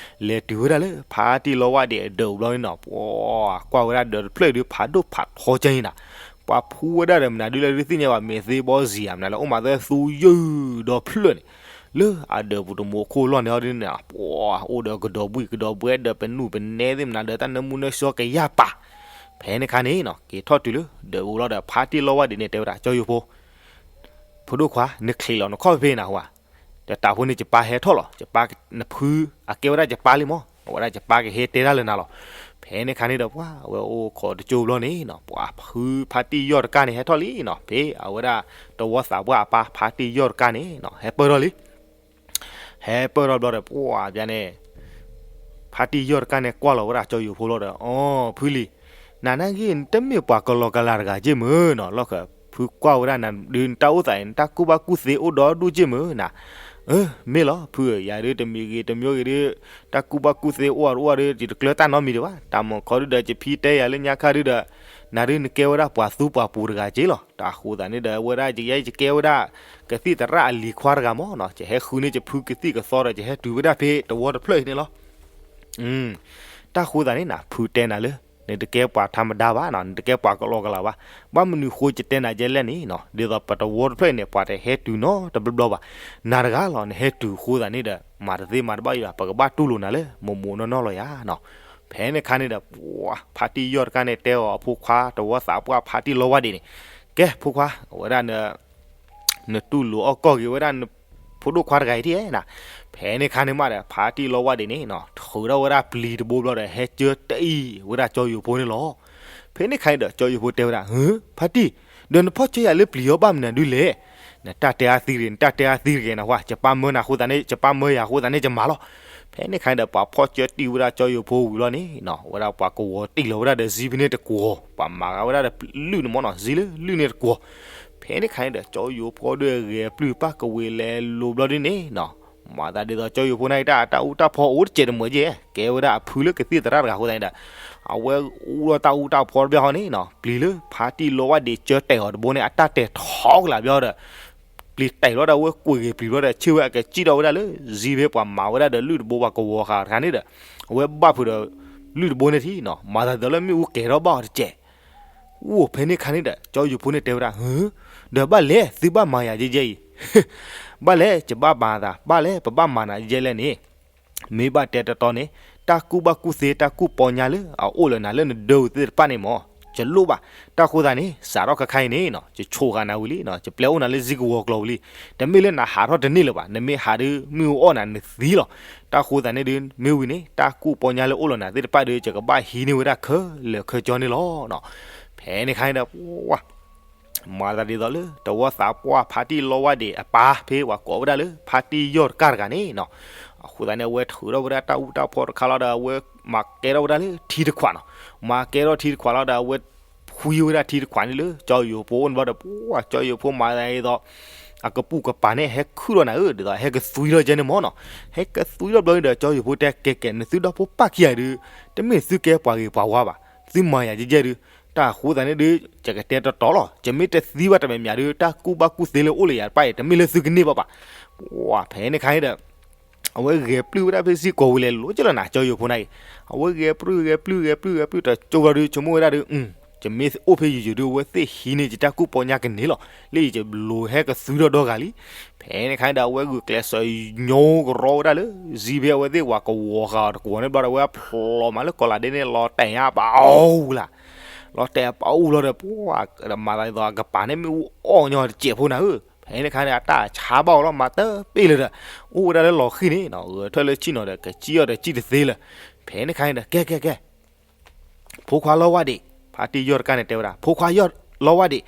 လဲၤတုၤဝဲဒၣ်လၢဖါတံၢ်လီဝၣ်ဒံးအဒၢးဘျီန့ၣ်နီၤ, ပှၤကွၢ်ဝဲဒၣ်ဒၢးတဖျၢၣ်ဒုး ဖးဒိၣ်ဖးထီကဲန့ၣ်နီၤ, ပှၤဖှူဝဲဒၣ်ဒီးမနုၤဒုလၢဒုးသ့ၣ်ညါဘၣ် မ့ၢ်သ့ဘီစံၤဧါ မနုၤလၢအိၣ်မးသၢသူယုၢ်ဒီဖျၢၣ်န့ၣ်, လၢအဒၢးပူၤတမူခိၣ်လီၢ်န့ၣ်ဟီဒ်န့ၣ်နီၤ, ပှၤအိၣ်ဒီးကဒီးဘှံးကဒီးဘှဲဒီးပနူၢ်ပနဲသ့ၣ်မနုၤဒီး တၢ်နၢမူနၢဆှီကယၢ်ပာ်. ဖဲန့ၣ်ခါန့ၣ်နီၤ က့ၤထီၣ်တုၤလၢဒၢးပူၤလီၤဒီး ဖါတံၢ်လီဝၣ်ဒံးန့ၣ် တဲဝဲဒၣ် ကၠီယိၤဖိ ဖိဒိၣ်ခွါ နချံးလီၤနခီၣ်ဖံးဖံးနၢ်ဟူဧါ, တၢ်တၢ်ဖိန့ၣ် ယပၢ်ဟဲထီၣ်လီၤ, ယပၢ်နဖု အကဲဝဲဒၣ်ယပၢ်လံမး, အဝဲဒၣ်ယပၢ်ကဟဲတဲတၢ်လၢနၤလီၤ. ဖဲန့ၣ်ခါန့ၣ်ဒီး ပှၤ အဝဲအိၣ်ခိးတကၠိဘျီန့ၣ်နီၤ, ပှၤဖုဖါတံၢ်ယီၢ်တကၣ်န့ၣ် ဟဲထီၣ်လံနီၤ, ဖဲအဝဲဒၣ်တဝီသးပှၢ်အပၢ် ဖါတံၢ်ယီၢ်တကၣ်န့ၣ်နီၤ ဟဲပၢၢ်ထီၣ်လံ. ဟဲပၢၢ်ထီၣ်ဘျီဒီး ပှၤဘျါန့ၣ် ဖါတံၢ်ယီၢ်တကၣ်န့ၣ် ကွၢ်လီၤဝဲဒၣ်ကၠီယိၤဖိလီၤဒီး အီ ဖုလံၤ, နၤနာ်က့ နတမ့ၢ်ပှၤကလီကလၤတဂၤက့ၢ်မ့ၢ်နီၤ, လီၢ်ခံ ဖုကွၢ်ဝဲဒၣ်နၤဒုး နတၢ်အိၣ်သးအံၤ နတၢ်ကူၣ်ဘၣ်ကူၣ်သ့အိၣ်ဒီဒူၣ်က့ၢ်မ့ၢ်နၤ. အၢ မ့ၢ်လီၤ ဖုဧၢ, ယၤဒုးတမံၤဂ့ၤတမံၤဂ့ၤဒုး တၢ်ကူၣ်ဘၣ်ကူၣ်သ့အိၣ်အီၤတအိၣ်ဒီး ယတကျၢၤတၢ်နီတမံၤဒံးဘၣ်, တၢ်မၤခီဒုးဒီး ယဖံတဲယၤလၢညါခါဒုးဒီး နၤဒုးနကဲဝဲဒၣ်ပှၤသူပှၤပူၤတဂၤက့ၢ်လီၤ. တၢ်ဃိသးန့ၣ်ဒီး အဝဲဒၣ်ယကယဲၢ်ယကဲဝဲဒၣ် ကသံၣ်သရၣ်အလံၤခွါတဂၤမ့ၢ်နီၤ, ယဟဲဃုန့ၢ်ယဖုကသံၣ်ကသီဒီး ယဟဲတုၤဝဲဒၣ်ဖဲတဝီတဖျၢၣ်အံၤန့ၣ်လီၤ. တၢ်ဃိသးန့ၣ်နၤ ဖုတဲနၤလၢ နတကဲပှၤထးမဒါဘၣ်နီၤ, နတကဲပှၤကလီကလၤဘၣ်. ဘၣ်မနုၤဃိယတဲနၤဒ်လဲၣ်န့ၣ်နီၤ, ဒ်သိးပတဝီတဖျၢၣ်အံၤန့ၣ် ပှၤတဟဲတုၤနီတဘျီဘျီဘၣ်. နၤတဂၤလီၤ နဟဲတုၤအဃိသးန့ၣ်ဒီး မၤတသ့မၤတဘၣ်အံၤဘၣ်, ပကဘၣ်တူၢ်လိာ်နၤလၢ မိၢ်မိၢ်နီၢ်နီၢ်လီၤယၤနီၤ. ဖဲန့ၣ်ခါန့ၣ်ဒီး ဖါတံၢ်ယီၢ်တကၣ်န့ၣ် တဲအီၤအဖိခွါတဝီသးပှၢ်ဖါတံၢ်လီဝၣ်ဒံးန့ၣ်, ကဲ ဖိခွါ အဝဲဒၣ် နတူၢ်လိာ်အီၣ်ကီၢ်က့ၤဝဲဒၣ် ဖိဒိၣ်ခွါတဂၤအံၤထံၣ်ဧါနၤ. ဖဲန့ၣ်ခါန့ၣ်မးဒီး ဖါတံၢ်လီဝၣ်ဒံးန့ၣ်နီၤ ထုးထီၣ်ဝဲဒၣ်ပျံၤတဘိဘျီဒီး ဟဲကၢတအံၤဝဲဒၣ်ကၠီယိၤဖိန့ၣ်လီၤ. ဖဲန့ၣ်ခါန့ၣ်ဒီး ကၠီယိၤဖိတဲဝဲဒၣ်, ဟၢ ဖါတံၢ်, ဒီးနဖီၣ်ဆၢယၤလၢပျံၤအီၤဘၣ်မနုၤဒုလဲၣ်. နတၢ်တဲအါသံတဂ့ၤ, နတၢ်တဲအါသံတဂ့ၤနဟူဧါ, ယပၢ်မၢနၤအဃိသတးန့ၣ်, ယပၢ်မၢယၤအဃိသတးန့ၣ် ယမၤလီၤ. ဖဲန့ၣ်ခါန့ၣ်ဒီး ပှၤဖီၣ်ကၠၢတံၢ်ဝဲဒၣ်ကၠီယိၤဖိဝံၤလီၤန့ၣ်နီၤ, ဝဲဒၣ်ပှၤကဝီၤတံၢ်လီၤဝဲဒၣ်ဒီး စံဖဲန့ၣ်တကွီၤ, ပှၤမၤဂၤဝဲဒၣ်ဒီးလုၢ်န့ၣ်မ့ၢ်နီၤ, စံလၢလုၢ်န့ၣ်တကွီၤ. ဖဲန့ၣ်ခါန့ၣ်ဒီး ကၠီယိၤဖိဒီးဂဲၤပျုၢ်ပၢ်ကဝ့ၤလဲၤလိၤဘျီဒ်န့ၣ်နီၤ, မၤသးဒ်သိးကၠီယိၤဖိန့ၣ်တၢ် တၢ်အူတၢ်ဖီအိၣ်တစဲးတမုာ်ကဲ, ကဲဝဲဒၣ်အဖုလၢကသံၣ်သရၣ်တဂၤအဃိသတးန့ၣ်ဒီး အဝဲအူဒီးတၢ်အူတၢ်ဖီတဘျီဃီန့ၣ်နီၤ, ပျံၤလၢဖါတံၢ်လီဝါဒံးကၢတဲာ်အီၤတဘိန့ၣ် အတၢ်တဲာ်ထီကလာ်ဘျီဒီး ပျံၤတဲာ်လီၤဒီး အဝဲကွံာ်ဂ့ၤပျံၤဘျီဒီး ဆ့ၣ်ဝဲအကစံၣ်ထီၣ်ဝဲဒၣ်လၢ စံဖဲပှၤမၤဝဲဒၣ်ဒီးလုၢ်တဘိပှၤကဝီၤဃာ်တခါန့ၣ်ဒီး အဝဲဘၣ်ဖုးဒီးလုၢ်တဘိန့ၣ်ထံနီၤ, မၤသးဒ်သိးလၢမ့ၣ်အူကဲၤထီၣ်ဘၣ်အီၤတစဲး. အိၣ်ဖဲန့ၣ်ခါန့ၣ်ဒီး ကၠီယိၤဖိန့ၣ်တဲဝဲဒၣ်, ဒီးဘၣ်လဲၣ် သုဘၣ်မၤယၤယဲယဲအံၤ, ဘၣ်လဲၣ် ယဘၣ်မၤသး ဘၣ်လဲၣ် ပဘၣ်မၤနၤယဲလဲၣ်န့ၣ် မ့ၢ်ဘၣ်တဲတတီန့ၣ် တၢ်ကူၣ်ဘၣ်ကူၣ်သ့ တၢ်ကူၣ်ပီညါလၢအအိၣ်လၢနၤလၢနဒၢဝံၤသ့ၣ်တဖၣ်န့ၣ်မ့ၢ် ယလိၣ်ဘၣ်. တၢ်ဃိသးန့ၣ် စးထီၣ်ခါခါအံၤန့ၣ်နီၤ ယဆိၣ်ဃာ်နၤဝံၤလံနီၤ, ယပျဲအိၣ်နၤလၢစံကဝီၤကျိၤဝံၤလံ. တမ့ၢ်လၢနဟးထီၣ်တန့ၢ်လၢၤဘၣ်, နမ့ၢ်ဟးဒီးမ့ၣ်အူအီၣ်နၤနသံလီၤ. တၢ်ဃိသးန့ၣ်ဒီး မ့ၢ်ဝံၤန့ၣ် တၢ်ကူၣ်ပီညါလၢအိၣ်လၢနၤသ့ၣ်တဖၣ်ဒီး ယကဘၣ်ဟံးန့ၢ်ဝဲဒၣ်ခဲလၢာ်ခဲဆ့န့ၣ်လီၤ. ဖဲန့ၣ်ခါန့ၣ်ဒီး ပှၤ မၤသးဒ်သိးလၢ တဝီသးပှၢ်ဖါတံၢ်လီဝါဒံးအပၢ် ဖဲပှၤကိးဝဲဒၣ်လၢ ဖါတံၢ်ယီၢ်တကၢ်တဂၤန့ၣ်နီၤ, အဃိသတးန့ၣ် အဝဲထုးထီၣ်ဝဲဒၣ်တၢ်အူတၢ်ဖီတခါလီၤဒီး အဝဲမၤကဲထီၣ်ဝဲဒၣ်လၢထံတခွးနီၤ, မၤကဲထီၣ်ထံတခွးလီၤဒီး အဝဲဖှံဝဲဒၣ်ထံတခွးန့ၣ်လၢ ကၠီယိၤဖိအိၣ်န့ၣ်ဘျီဒီး ပှၤ ကၠီယိၤဖိမၤသးဒ်သိး အကပုာ်ကပၤန့ၣ် ဟဲခုၣ်ထီၣ်နၤဧၢ, ဒ်သိးဟဲကသွံထီၣ်ကဲန့ၣ်မ့ၢ်နီၤ, ဟဲကသွံထီၣ်ဘျီန့ၣ်ဒီး ကၠီယိၤဖိတဲ ကဲကဲ နသုဒီဖိပၢ်ခံဂၤဒုး တမ့ၢ်သုကဲပှၤဂ့ၤပှၤဝါဘၣ်, သုမၤယၤယဲယဲဒုး တၢ်အဃိသတးန့ၣ်ဒီး ယကတဲတတီလီၤ, ယမ့ၢ်တသံဘၣ်တမံၤမံၤဒီး တၢ်ကူၣ်ဘၣ်ကူၣ်သ့လၢအိၣ်လၢယၤတဖၣ်အံၤ တမ့ၢ်လၢသုကန့ၢ်ဘၣ်ဘၣ်. ပှၤ ဖဲန့ၣ်ခါန့ၣ်ဒီး အဝဲဂဲၤပျုၢ်ဝဲဒၣ်ဖဲစံကီၤဝံၤလဲၤလိၤကလီၤနၤ ကၠီယိၤဖိန့ၣ်အံၤ, အဝဲဂဲၤပျုၢ်ဂဲၤပျုၢ်ဂဲၤပျုၢ်ဂဲၤပျုၢ် တကၠိဂီၤဒီး ဆိကမိၣ်ဝဲဒၣ်ဒီး ယမ့ၢ်အိၣ်ဖဲယိၤယိၤဒီး အဝဲသ့ၣ်ဟံးန့ၢ်ယတၢ်ကူၣ်ပီညါကန့ၢ်လီၤ, လၢယတလိၤဟဲကသွံထီၣ်ဒီဂၤလံ. ဖဲန့ၣ်ခါန့ၣ်ဒီး အဝဲဂုာ်ကျဲးစၢးညိကရီဝဲဒၣ်လၢ စံဖဲအဝဲသ့ၣ်ပှၤကဝီၤဃာ်အီၤတကဝီၤန့ၣ်ဘျီဒီး အဝဲဖျိးမးလၢကီၤလၤဒ့န့ၣ် လီၤတဲာ်ညါပာ်အူလၢ်, လီၤတဲာ်ပာ်အူလီၤဒီး ပှၤ မၤသးဒ်သိးအကပၤန့ၣ် မ့ၣ်အူအီၣ်ညီတစဲးဖိနၤဧၢ. ဖဲန့ၣ်ခါန့ၣ် အတၢ်ဆါဘၣ်အီၤလီၤ မၤတပ့ၢ်လၢၤဒီး အိၣ်ဝဲဒၣ်လၢလီၤဃံၣ်န့ၣ်နီၤ, ဂဲၤထၢၣ်လၢဆံၣ်နီၤဒီး ကစံၣ်အီၤဒီးစံၣ်တသ့လၢၤ. ဖဲန့ၣ်ခါန့ၣ်ဒီး ကဲကဲကဲ ဖိခွါလီဝါဒံး, ဖါတံၢ်ယီၢ်တကၢ်န့ၣ်တဲဝဲဒၣ် ဖိခွါယီၢ်လီဝါဒံး,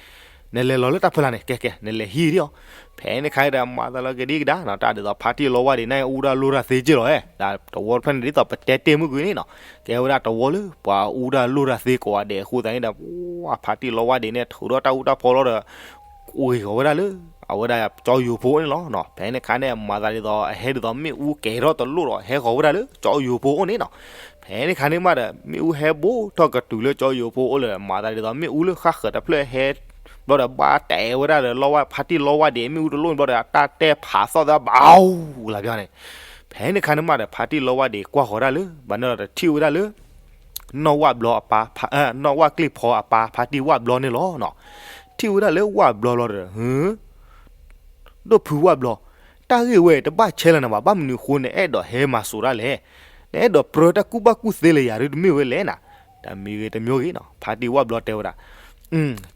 နလဲၤလီၤလၢတၢ်ဖဲလာ်န့ၣ် ကဲကဲ နလဲၤဟံးဒံးအီၤ. ဖဲန့ၣ်ခါန့ၣ်ဒီး မၤသးလီၤကဒံကဒါနီၤ, တၢ်ဒ်သိးဖါတံၢ်လီဝါဒံးန့ၣ် အူဒၣ်လိၣ်တၢ်သ့က့ၢ်လီၤဧဲ, တဝီတဖျၢၣ်န့ၣ် ဒ်သိးပတဲတ့ၢ်မုၢ်ကွံာ်န့ၣ်နီၤ, ကဲဝဲဒၣ်တဝီလၢ ပှၤအူဒၣ်လိၣ်တၢ်သ့ကိးဂၤဒဲးအဃိသတးန့ၣ်ဒီး ပှၤဖါတံၢ်လီဝါဒံးန့ၣ် ထုးထီၣ်တၢ်အူတၢ်ဖီလီၤဒီး ကွံာ်ဃီၤဝဲဒၣ်လၢ အဝဲဒၣ်ကၠီယိၤဖိအိၣ်န့ၣ်လီၤ. ဖဲန့ၣ်ခါန့ၣ် မၤသးဒ်သိး အဟဲဒ်သိးမ့ၣ်အူကဲၤထီၣ်တလိၣ်ဒီး ဟဲဃီၤဝဲဒၣ်လၢကၠီယိၤဖိအိၣ်န့ၣ်နီၤ. ဖဲန့ၣ်ခါန့ၣ်မးဒီး မ့ၣ်အူဟဲဘူးထီၣ်ကတုၤလၢကၠီယိၤဖိအိၣ်လၢ မၤသးဒ်သိးမ့ၣ်အူလၢဃၣ်ဃၢၤတဖျၢၣ်ဟဲ ဘျီဒီးဘၣ်တဲာ်ဝဲဒၣ်ဒီးလီဝါ ဖါတံၢ်လီဝါဒံး မ့ၣ်အူတလိၣ်န့ၣ်ဘျီဒီး အတၢ်တဲဖးသီၣ်သးဘၣ်အူလၢ်ဘျီန့ၣ်. ဖဲန့ၣ်ခါန့ၣ်မးဒီး ဖါတံၢ်လီဝါဒံးကွၢ်ဃီၤဒၣ်လၢ ဘၣ်န့ၣ်ဒီးတထံၣ်ဝဲဒၣ်လၢ နီၢ်ဝၣ်ဘျီအပၢ်, နီၢ်ဝၣ်ကျ့ၣ်ဖီအပၢ် ဖါတံၢ်ဝၣ်ဘျီန့ၣ်လီၤနီၤ. ထံၣ်ဝဲဒၣ်လၢဝၣ်ဘျီလီၤဒီး ဒိၣ်ဖုဝၣ်ဘျီ, တၢ်ဂ့ၢ်ဝဲတဘၣ်ဆဲးလၢနၤဘၣ်, ဘၣ်မနုၤအဃိနအဲၣ်ဒိးဟဲမၤစိာ်ဒၣ်လဲၣ်. နအဲၣ်ဒိးပြၢတၢ်ကူၣ်ဘၣ်ကူၣ်သ့လၢယၤဒုးတမ့ၢ်ဝဲလဲၣ်နၤ. တၢ်မံၤဂ့ၤတမံၤဂ့ၤနီၤ ဖါတံၢ်ဝၣ်ဘျီတဲဝဲဒၣ်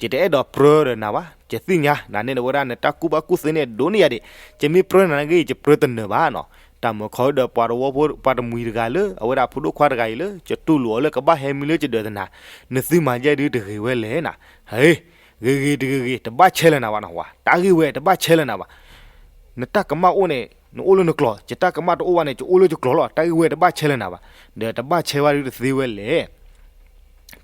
ယတအဲၣ်ဒိးပြၢဒီးနၤဘၣ်, ယသ့ၣ်ညါ နန့ၣ်ဝဲဒၣ်နတၢ်ကူၣ်ဘၣ်ကူၣ်သ့န့ၣ် ဒိၣ်န့ၢ်ယၤဒံး, ယမ့ၢ်ပြၢနၤန့ၣ်ဂ့ၤ ယပြၢတနၢၤဘၣ်နီၤ. တၢ်မုာ်ခီဒီးပှၤတဝီဖိ ပှၤတမှံၤတဂၤလၢ အဝဲဒၣ်ဖိဒိၣ်ခွါတဂၤအံၤလၢ ယတူၢ်လိာ်အီၤလၢကဘၣ်ဟဲမံလၢယဒၢးတနၤ, နသုမၤယဲဒုးတဂ့ၤဝဲလဲၣ်နၤ. ဟ့ ဂ့ၤဂ့ၤတဂ့ၤဂ့ၤ တဘၣ်ဆဲးလၢနၤဘၣ်နီၤ, တၢ်ဂ့ၢ်ဝဲတဘၣ်ဆဲးလၢနၤဘၣ်. နတၢ်ကမၣ်အိၣ်န့ၣ် နအိၣ်လၢနကျိာ်, ယတၢ်ကမၣ်တအိၣ်ဘၣ်န့ၣ် ယအိၣ်လၢယကျိာ်လီၤ. တၢ်ဂ့ၢ်ဝဲတဘၣ်ဆဲးလၢနၤဘၣ်, ဒီးတဘၣ်ဆဲးဝဲဒုးတသ့ဝဲလဲၣ်.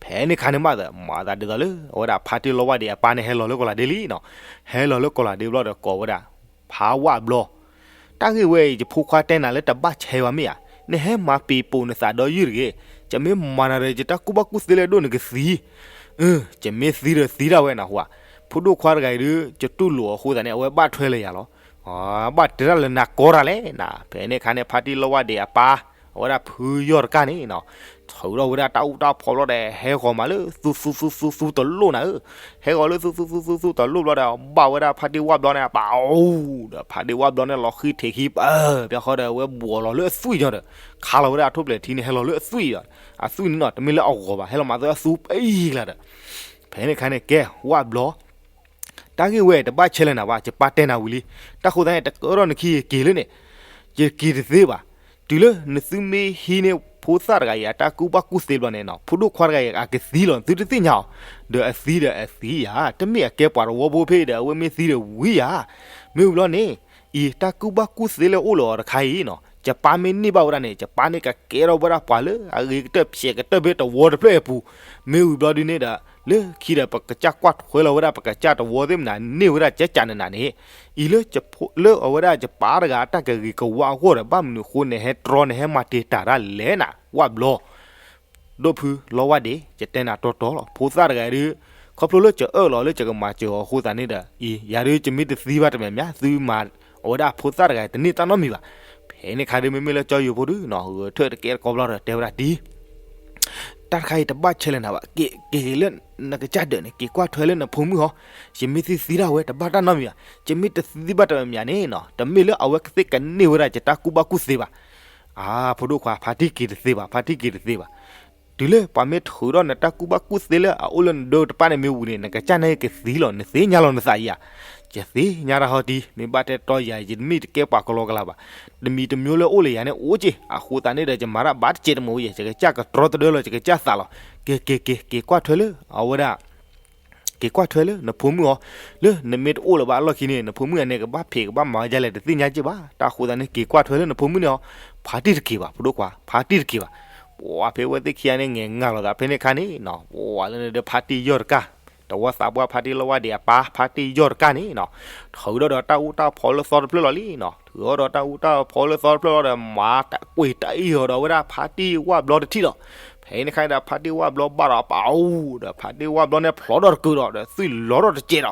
ဖဲန့ၣ်ခါန့ၣ်မးဒီး မၤသးဒ်သိးလၢ အဝဲဒၣ်ဖါတံၢ်လီဝါဒံးအပၢ်န့ၣ် ဟဲလီၤလၢကီၤလၤဒ့လံနီၤ. ဟဲလီၤလၢကီၤလၤဒ့ဘျီဒီးကိးဝဲဒၣ် ဖါဝၣ်ဘျီ, တၢ်ဂ့ၢ်ဝဲအံၤ ယဖိခွါတဲနၤလၢတဘၣ်ဆဲးဝဲမ့ၢ်ဧါ, နဟဲမၤပံၤပိာ်နသးဒီးယုၢ်တဂ့ၤ. ယမ့ၢ်မၤနၤဒီး ယတၢ်ကူၣ်ဘၣ်ကူၣ်သ့လၢဒိၣ်နကသံ, ယမ့ၢ်သံဒီးသံဒၣ်ဝဲနဟူဧါ. ဖိဒိၣ်ခွါတဂၤအံၤဒုး ယတူၢ်လိာ်အဃိသတးန့ၣ် အဝဲဘၣ်ထွဲလၢယၤလီၤ. ဘၣ်တဲတၢ်လၢနၤကီတၢ်လဲၣ်နၤ. ဖဲန့ၣ်ခါန့ၣ် ဖါတံၢ်လီဝါဒံးအပၢ် အဝဲဒၣ်ဖုယီၢ်တကၢ်န့ၣ်နီၤ, ထုးထီၣ်ဝဲဒၣ်တၢ်အူတၢ်ဖီဘျီဒီး ဟဲဃီၤမးလၢသူသူသူသူသူတလိၣ်နၤဧၢ, ဟဲဃီၤလၢသူသူသူသူသူတလိၣ်ဘျီဒီး ဘၣ်ဝဲဒၣ်ဖါတံၢ်ဝၣ်ဘျီန့ၣ် ပာ်အူဒီး ဖါတံၢ်ဝၣ်ဘျီန့ၣ် လီၤဃံထံးခံပၢၢ် ဘၣ်ဃီဒီးအဝဲဘှီးလီၤလၢအသွံၣ်ညီဒီး ခါလီၤဝဲဒၣ်အထူၣ်ပျဲၤထံန့ၣ် ဟဲလီၤလၢအသွံၣ်, အသွံၣ်န့ၣ်နီၤ တမ့ၢ်လၢအဂီၤဘၣ် ဟဲလီၤမးသၢအသူပံကျါဒီး ဖဲန့ၣ်ခါန့ၣ် ကဲ ဝၣ်ဘျီ တၢ်ဂ့ၢ်ဝဲတဘၣ်ဆဲးလၢနၤဘၣ်, ယပၢ်တဲနၤဝံၤလံ. တၢ်ဃိသတးန့ၣ် တကဲထီၣ်နခံယက့ၤလၢန့ၣ်, ယက့ၤတသ့ဘၣ်. တုၤလၢနသုမ့ၢ်ဟံးန့ၢ်ဖိသၣ်တဂၤအံၤ အတၢ်ကူၣ်ဘၣ်ကူၣ်သ့ဘျီန့ၣ်နီၤ, ဖိဒိၣ်ခွါတဂၤအံၤအကသံလီၤ သုတသ့ၣ်ညါအီၤ, ဒီးအသံဒီးအသံယၤ, တမ့ၢ်အကဲပှၤတဝီဖိဖဲဒီး အဝဲမ့ၢ်သံဒီးဝံၤယၤ, မ့ၢ်ဝံၤဘျီန့ၣ်, အံၤတၢ်ကူၣ်ဘၣ်ကူၣ်သ့လၢအိၣ်လၢအီၤတခါအံၤနီၤ ယပၢ်မ့ၢ်န့ၢ်ဘၣ်ဝဲဒၣ်န့ၣ် ယပၢ်န့ၣ်ကကဲထီၣ်ဝဲဒၣ်ပှၤလၢအဂ့ၤကတၢၢ်ဖျဲးကတၢၢ်ဖဲတဝီတဖျၢၣ်အပူၤ, မ့ၢ်ဝံၤဘျီဒုန့ၣ်ဒီး လၢခံဒီး ပကစၢ်ကွၢ်ထွဲလီၤဝဲဒၣ် ပကစၢ်တဝီသ့ၣ်မနုၤန့ၢ်ဝဲဒၣ်ကကးနးနးန့ၣ်, အံၤလၢ လၢအဝဲဒၣ်ယပၢ်တဂၤအတၢ်ကဂ့ၤကဝါအဂီၢ်ဒီး ဘၣ်မနုၤအဃိ နဟဲတြီနဟဲမၤတံာ်တာ်တၢ်လဲၣ်နၤ ဝၣ်ဘျီ ဒိၣ်ဖုလီဝၣ်ဒ့း ယတဲနၤတီတီလီၤ. ဖိသၣ်တဂၤဒုး ခီဖျိလၢယအၢၣ်လီၤလၢယကမၤစၢၤအီၤအဃိသတးန့ၣ်ဒီး အံၤ ယၤဒုးယမ့ၢ်တသံဘၣ်တမံၤမံၤ သုမၤအဝဲဒၣ်ဖိသၣ်တဂၤတန့ၢ်တၢ်နီတမံၤဘၣ်. ဖဲန့ၣ်အခါဒုး မ့မ့ၢ်လၢကၠီယိၤဖိဒုးနီၤ ဂဲၤဆၢထၢၣ်တကဲတကိးဘျီဒီး တဲဝဲဒၣ်ဒ် တၢ်တခါအံၤတဘၣ်ဆဲးလဲၣ်နၤဘၣ်, က့ၤ က့ၤလၢနကစၢ်ဒၢးန့ၣ် က့ၤကွၢ်ထွဲလၢနဖိမုၣ်ဟီ, ယမ့ၢ်သံသံဒၣ်ဝဲ တဘၣ်တၢ်နီတမံၤဘၣ်, ယမ့ၢ်တသံဘၣ်တမံၤမံၤန့ၣ်နီၤ တမ့ၢ်လၢအဝဲကသ့ၣ်ကန့ၢ်ဝဲဒၣ်ယတၢ်ကူၣ်ဘၣ်ကူၣ်သ့ဘၣ်. အါ ဖိဒိၣ်ခွါ ဖါတံၢ်က့ၤတသ့ဘၣ်, ဖါတံၢ်က့ၤတသ့ဘၣ်. တုၤလၢပှၤမ့ၢ်ထုးထီၣ်နတၢ်ကူၣ်ဘၣ်ကူၣ်သ့လၢအအိၣ်လၢနဒၢတပၣ်န့ၣ်မ့ၢ်ဝံၤန့ၣ် နကစၢ်န့ၣ်ကသံလီၤ, နသ့ၣ်ညါလီၤနသးဧါ. ယသ့ၣ်ညါတၢ်ဟီတံၢ်, မ့ၢ်ဘၣ်တဲတီယၤ ယတမ့ၢ်တကဲပှၤကလီကလီဘၣ်, တမံၤတမံၤလၢအိၣ်လၢယၤန့ၣ်အိၣ်က့ၤ, အဃိသတးန့ၣ်ဒီး ယမၤတၢ်ဘၣ်တစဲးတမံၤယဲ, ယကစၢ်ကတြီတဒၢလီၤ ယကစၢ်သးလီၤ. က့ၤ က့ၤ က့ၤ က့ၤကွၢ်ထွဲလၢ အဝဲဒၣ် က့ၤကွၢ်ထွဲလၢနဖိမုၣ်အီၤ, လၢနမ့ၢ်တအိၣ်လၢၤဘၣ်အလီၢ်ခံန့ၣ် နဖိမုၣ်အန့ၣ် ကဘၣ်ဖံးကဘၣ်မၤဝဲဒ်လဲၣ် တသ့ၣ်ညါက့ၤဘၣ်. တၢ်အဃိသတးန့ၣ် က့ၤကွၢ်ထွဲလၢနဖိမုၣ်န့ၣ်အီၤ, ဖါတံၢ်တက့ၤဘၣ်, ဖိဒိၣ်ခွါ ဖါတံၢ်တက့ၤဘၣ်. ပှၤဖဲဝဲသ့ၣ်ခံဂၤန့ၣ် ငဲၤငါလီၤသးဖဲန့ၣ်အခါန့ၣ်နီၤ, ပှၤလၢန့ၣ်ဒီး ဖါတံၢ်ယီၢ်တကၢ်, တဝီသးပှၢ် ဖါတံၢ်လီဝါဒံးအပၢ် ဖါတံၢ်ယီၢ်တကၢ်န့ၣ်နီၤ, ထုးထီၣ်ဒီးတၢ်အူတၢ်ဖီလၢသီတဖျၢၣ်လီၤလံနီၤ. ထုးထီၣ်ဒီးတၢ်အူတၢ်ဖီလၢသီတဖျၢၣ်လီၤဒီး မၤတၢ်ကွံာ်တၢ်အံၣ်အီၤဒီးဝဲဒၣ် ဖါတံၢ်ဝၣ်ဘျီတထံၣ်လီၤ. ဖဲန့ၣ်အခါန့ၣ်ဒီး ဖါတံၢ်ဝၣ်ဘျီဘၣ်ဒီးအပၢ်အူဒီး ဖါတံၢ်ဝၣ်ဘျီန့ၣ်ဖျိးထီၣ်တကုာ်ဒီး ဒီးသွံၣ်လီၤထီၣ်တစဲးဒီး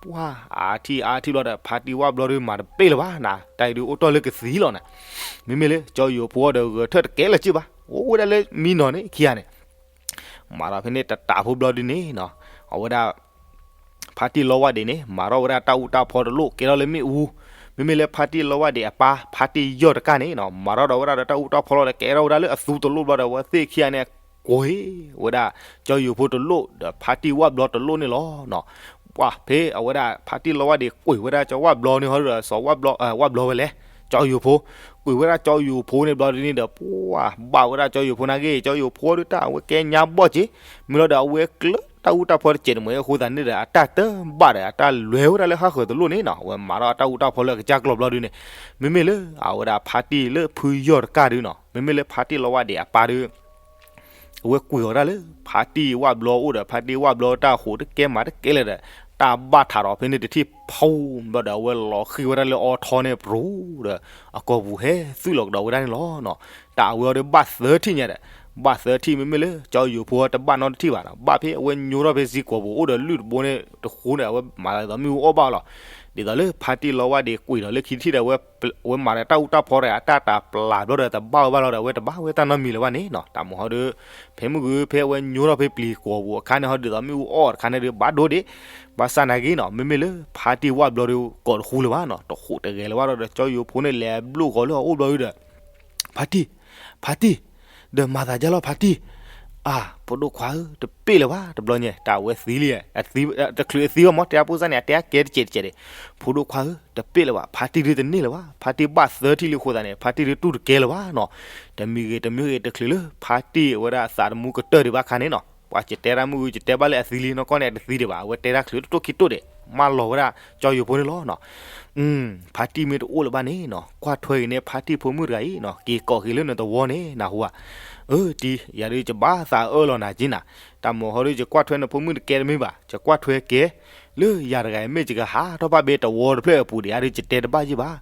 ပှၤအါထံၣ်အါထံၣ်ဘျီဒီး ဖါတံၢ်ဝၣ်ဘျီဒုးမၤတပ့ၢ်လၢၤဘၣ်နၤ, တၢ်အံၤဒုးအိၣ်တ့ၢ်လၢကသံလီၤနၤ. မ့မ့ၢ်လၢကၠီယိၤဖိဒီး ဂဲၤဆၢထၢၣ်တကဲလၢၤက့ၤဘၣ်, အိၣ်ဝဲဒၣ်လၢမံနီၤန့ၣ်ခံဂၤန့ၣ် မၤဒီးဖဲန့ၣ်တတးဖိဘျီဒုးန့ၣ်နီၤ, အဝဲဒၣ် ဖါတံၢ်လီဝါဒံးန့ၣ် မၤထီၣ်ဝဲဒၣ်တၢ်အူတၢ်ဖီတလိၣ် ကဲထီၣ်လၢမ့ၣ်အူ, မ့မ့ၢ်လၢဖါတံၢ်လီဝါဒံးအပၢ် ဖါတံၢ်ယီၢ်တကၢ်န့ၣ်နီၤ မၤထီၣ်ဒီးဝဲဒၣ်ဒီးတၢ်အူတၢ်ဖီလီၤဒီး ကဲထီၣ်ဝဲဒၣ်လၢအသူတလိၣ်ဘျီဒီး အဝဲသ့ၣ်ခံဂၤန့ၣ် ကွံာ်ဝဲဒၣ် ကၠီယိၤဖိတလိၣ် ဒီးဖါတံၢ်ဝၣ်ဘျီတလိၣ်န့ၣ်လီၤနီၤ. ပှၤဖဲအဝဲဒၣ် ဖါတံၢ်လီဝါဒံးကွံာ်ဝဲဒၣ်ကၠီဝၣ်ဘျီန့ၣ်ဟီဒီး စီၤဝၣ်ဘျီ ဝၣ်ဘျီဝဲလဲၣ်, ကၠီယိၤဖိ ကွံာ်ဝဲဒၣ်ကၠီယိၤဖိန့ၣ်ဘျီဒုးန့ၣ်ဒီး ပှၤဘၣ်ဝဲဒၣ်ကၠီယိၤဖိနာ်က့ ကၠီယိၤဖိဒုးတၢ်အဝဲကဲညါဘီၣ်က့ၤ, မ့ၢ်လီၤဒီးအဝဲကျၢၤတၢ်အူတၢ်ဖီတစဲးတမှဲၤအဃိသတးန့ၣ်ဒီး အတၢ်တဘၣ်ဒီး အတၢ်လဲၤဝဲဒၣ်လၢဟးဃၢၤတလိၣ်န့ၣ်နီၤ အဝဲမၤထီၣ်အတၢ်အူတၢ်ဖီလၢအကစၢ်ကျီၢ်ဘျီဒုးန့ၣ်, မ့မ့ၢ်လၢအဝဲဒၣ်ဖါတံၢ်လၢဖုယီၢ်တကၢ်ဒုးနီၤ မ့မ့ၢ်လၢဖါတံၢ်လီဝါဒံးအပၢ်ဒုး အဝဲကွံာ်အီၤဒၣ်လၢ ဖါတံၢ်ဝၣ်ဘျီအိၣ်ဒီး ဖါတံၢ်ဝၣ်ဘျီတၢ်အဃိတကဲမၤတကဲလၢၤဒီး တၢ်ဘၣ်ထးဒီးဖဲန့ၣ်တထံၣ်ဖီဘျီဒီး အဝဲလီၤဃံၤဝဲဒၣ်လၢအီထီန့ၣ် ပြူၤဒီး အကိာ်ပူၤဟဲသွံၣ်လီၤကဒီးဝဲဒၣ်န့ၣ်လီၤနီၤ. တၢ်အဝဲအီၤဒုးဘၣ်သၢထံၣ်ညါဒီး ဘၣ်သၢထံၣ် မ့မ့ၢ်လၢကၠီယိၤဖိတဘၣ်နီတထံၣ်ဘၣ်နီၤ ဘၣ်ဖဲအဝဲညိထီၣ်ဖဲစ့ၢ်ကီးပူၤအိၣ်ဒီးလုၢ်တဘိန့ၣ်တဃိန့ၣ် အဝဲမၤသးဒ်သိးမ့ၣ်အူအီၣ်ဘၣ်လီၤ. ဒ်သိးလၢဖါတံၢ်လီဝါဒံးကွံာ်ဒီးလၢခံထံၣ်ဒီး အဝဲမၤဒီးတၢ်အူတၢ်ဖီတဂၤ အတၢ်တၤပျၢ်ဘျီဒီးတဘၣ်ဝဲဘၣ်လီၤဒီး အဝဲတဘၣ်ဝဲတၢ်နီတမံၤလၢၤဘၣ်န့ၣ်နီၤ. တၢ်မုၢ်ဟီဒုး ဖဲမုၢ်ဂုၤဖဲအဝဲညိထီၣ်ဖဲပျံၤကိာ်ပူၤအခါန့ၣ်ဟီ ဒ်သိးမ့ၣ်အူအီၣ်တခါန့ၣ်ဒုး ဘၣ်ဒိဒံး ဘၣ်ဆၣ်နာ်က့နီၤ မ့မ့ၢ်လၢဖါတံၢ်ဝၣ်ဘျီဒုး ကိးတဃူလၢၤဘၣ်နီၤ တဃူးတဂဲၤလၢၤဘၣ်ဒီး ကၠီယိၤဖိန့ၣ်လဲၤဘျိၣ်ဃီၤလၢအအိၣ်ဘျီဒုးဒီး ဖါတံၢ်, ဖါတံၢ်, ဒီးမၤသးဒ်လဲၣ်ဖါတံၢ်, အါ, ဖိဒိၣ်ခွါဧၢ, တပ့ၢ်လၢၤဘၣ် တဘျီညါ တၢ်အဝဲသံလံ, တချုးအသံဘၣ်မ့ၢ် တဲဖိစၢ်န့ၣ် အတဲအကဲတစဲးတစဲးဒံး, ဖိဒိၣ်ခွါဧၢ, တပ့ၢ်လၢၤဘၣ် ဖါတံၢ်ဒုးတန့ၢ်လၢၤဘၣ် ဖါတံၢ်ဘၣ်သၢထံၣ်လံအဃိသတးန့ၣ် ဖါတံၢ်ဒုးတူၢ်တကဲလၢၤဘၣ်နီၤ. တမံၤဂ့ၤတမံၤဂ့ၤ တချုးလၢဖါတံၢ်အဝဲဒၣ်အသးသမူကတၢၢ်ဒံးဘၣ်အခါန့ၣ်နီၤ ပှၤယတဲတၢ်မုၢ်ဂုၤ ယတဲဘၣ်လၢအသံလံနီၢ်ကီၢ်န့ၣ် အတသံဒံးဘၣ် အဝဲတဲတၢ်ချုးတတိၢ်ခံတိၢ်ဒံး မၢလီၤဝဲဒၣ်ကၠီယိၤဖိန့ၣ်လီၤနီၤ. ဖါတံၢ်မ့ၢ်တအိၣ်လၢၤဘၣ်န့ၣ်နီၤ ကွၢ်ထွဲက့ၤန့ၢ်ဖါတံၢ်ဖိမုၣ်တဂၤအံၤနီၤ က့ၤကိးက့ၤလၢနသဝီန့ၣ် နၢ်ဟူဧါ. အၢ တံၢ် ယၤဒုးယဘၣ်သးအၢၣ်လီၤနၤက့နၤ, တၢ်မုၢ်ဟီဒုးယကွၢ်ထွဲနဖိမုၣ်တကဲတမ့ၢ်ဘၣ် ယကွၢ်ထွဲက့ၤ လၢယၤတဂၤအံၤမ့ၢ်ယကဟးထီၣ်ဘၣ်ဖဲတဝီတဖျၢၣ်အပူၤဒံး ယၤဒုးယတဲတဘၣ်ယံၣ်ဘၣ်.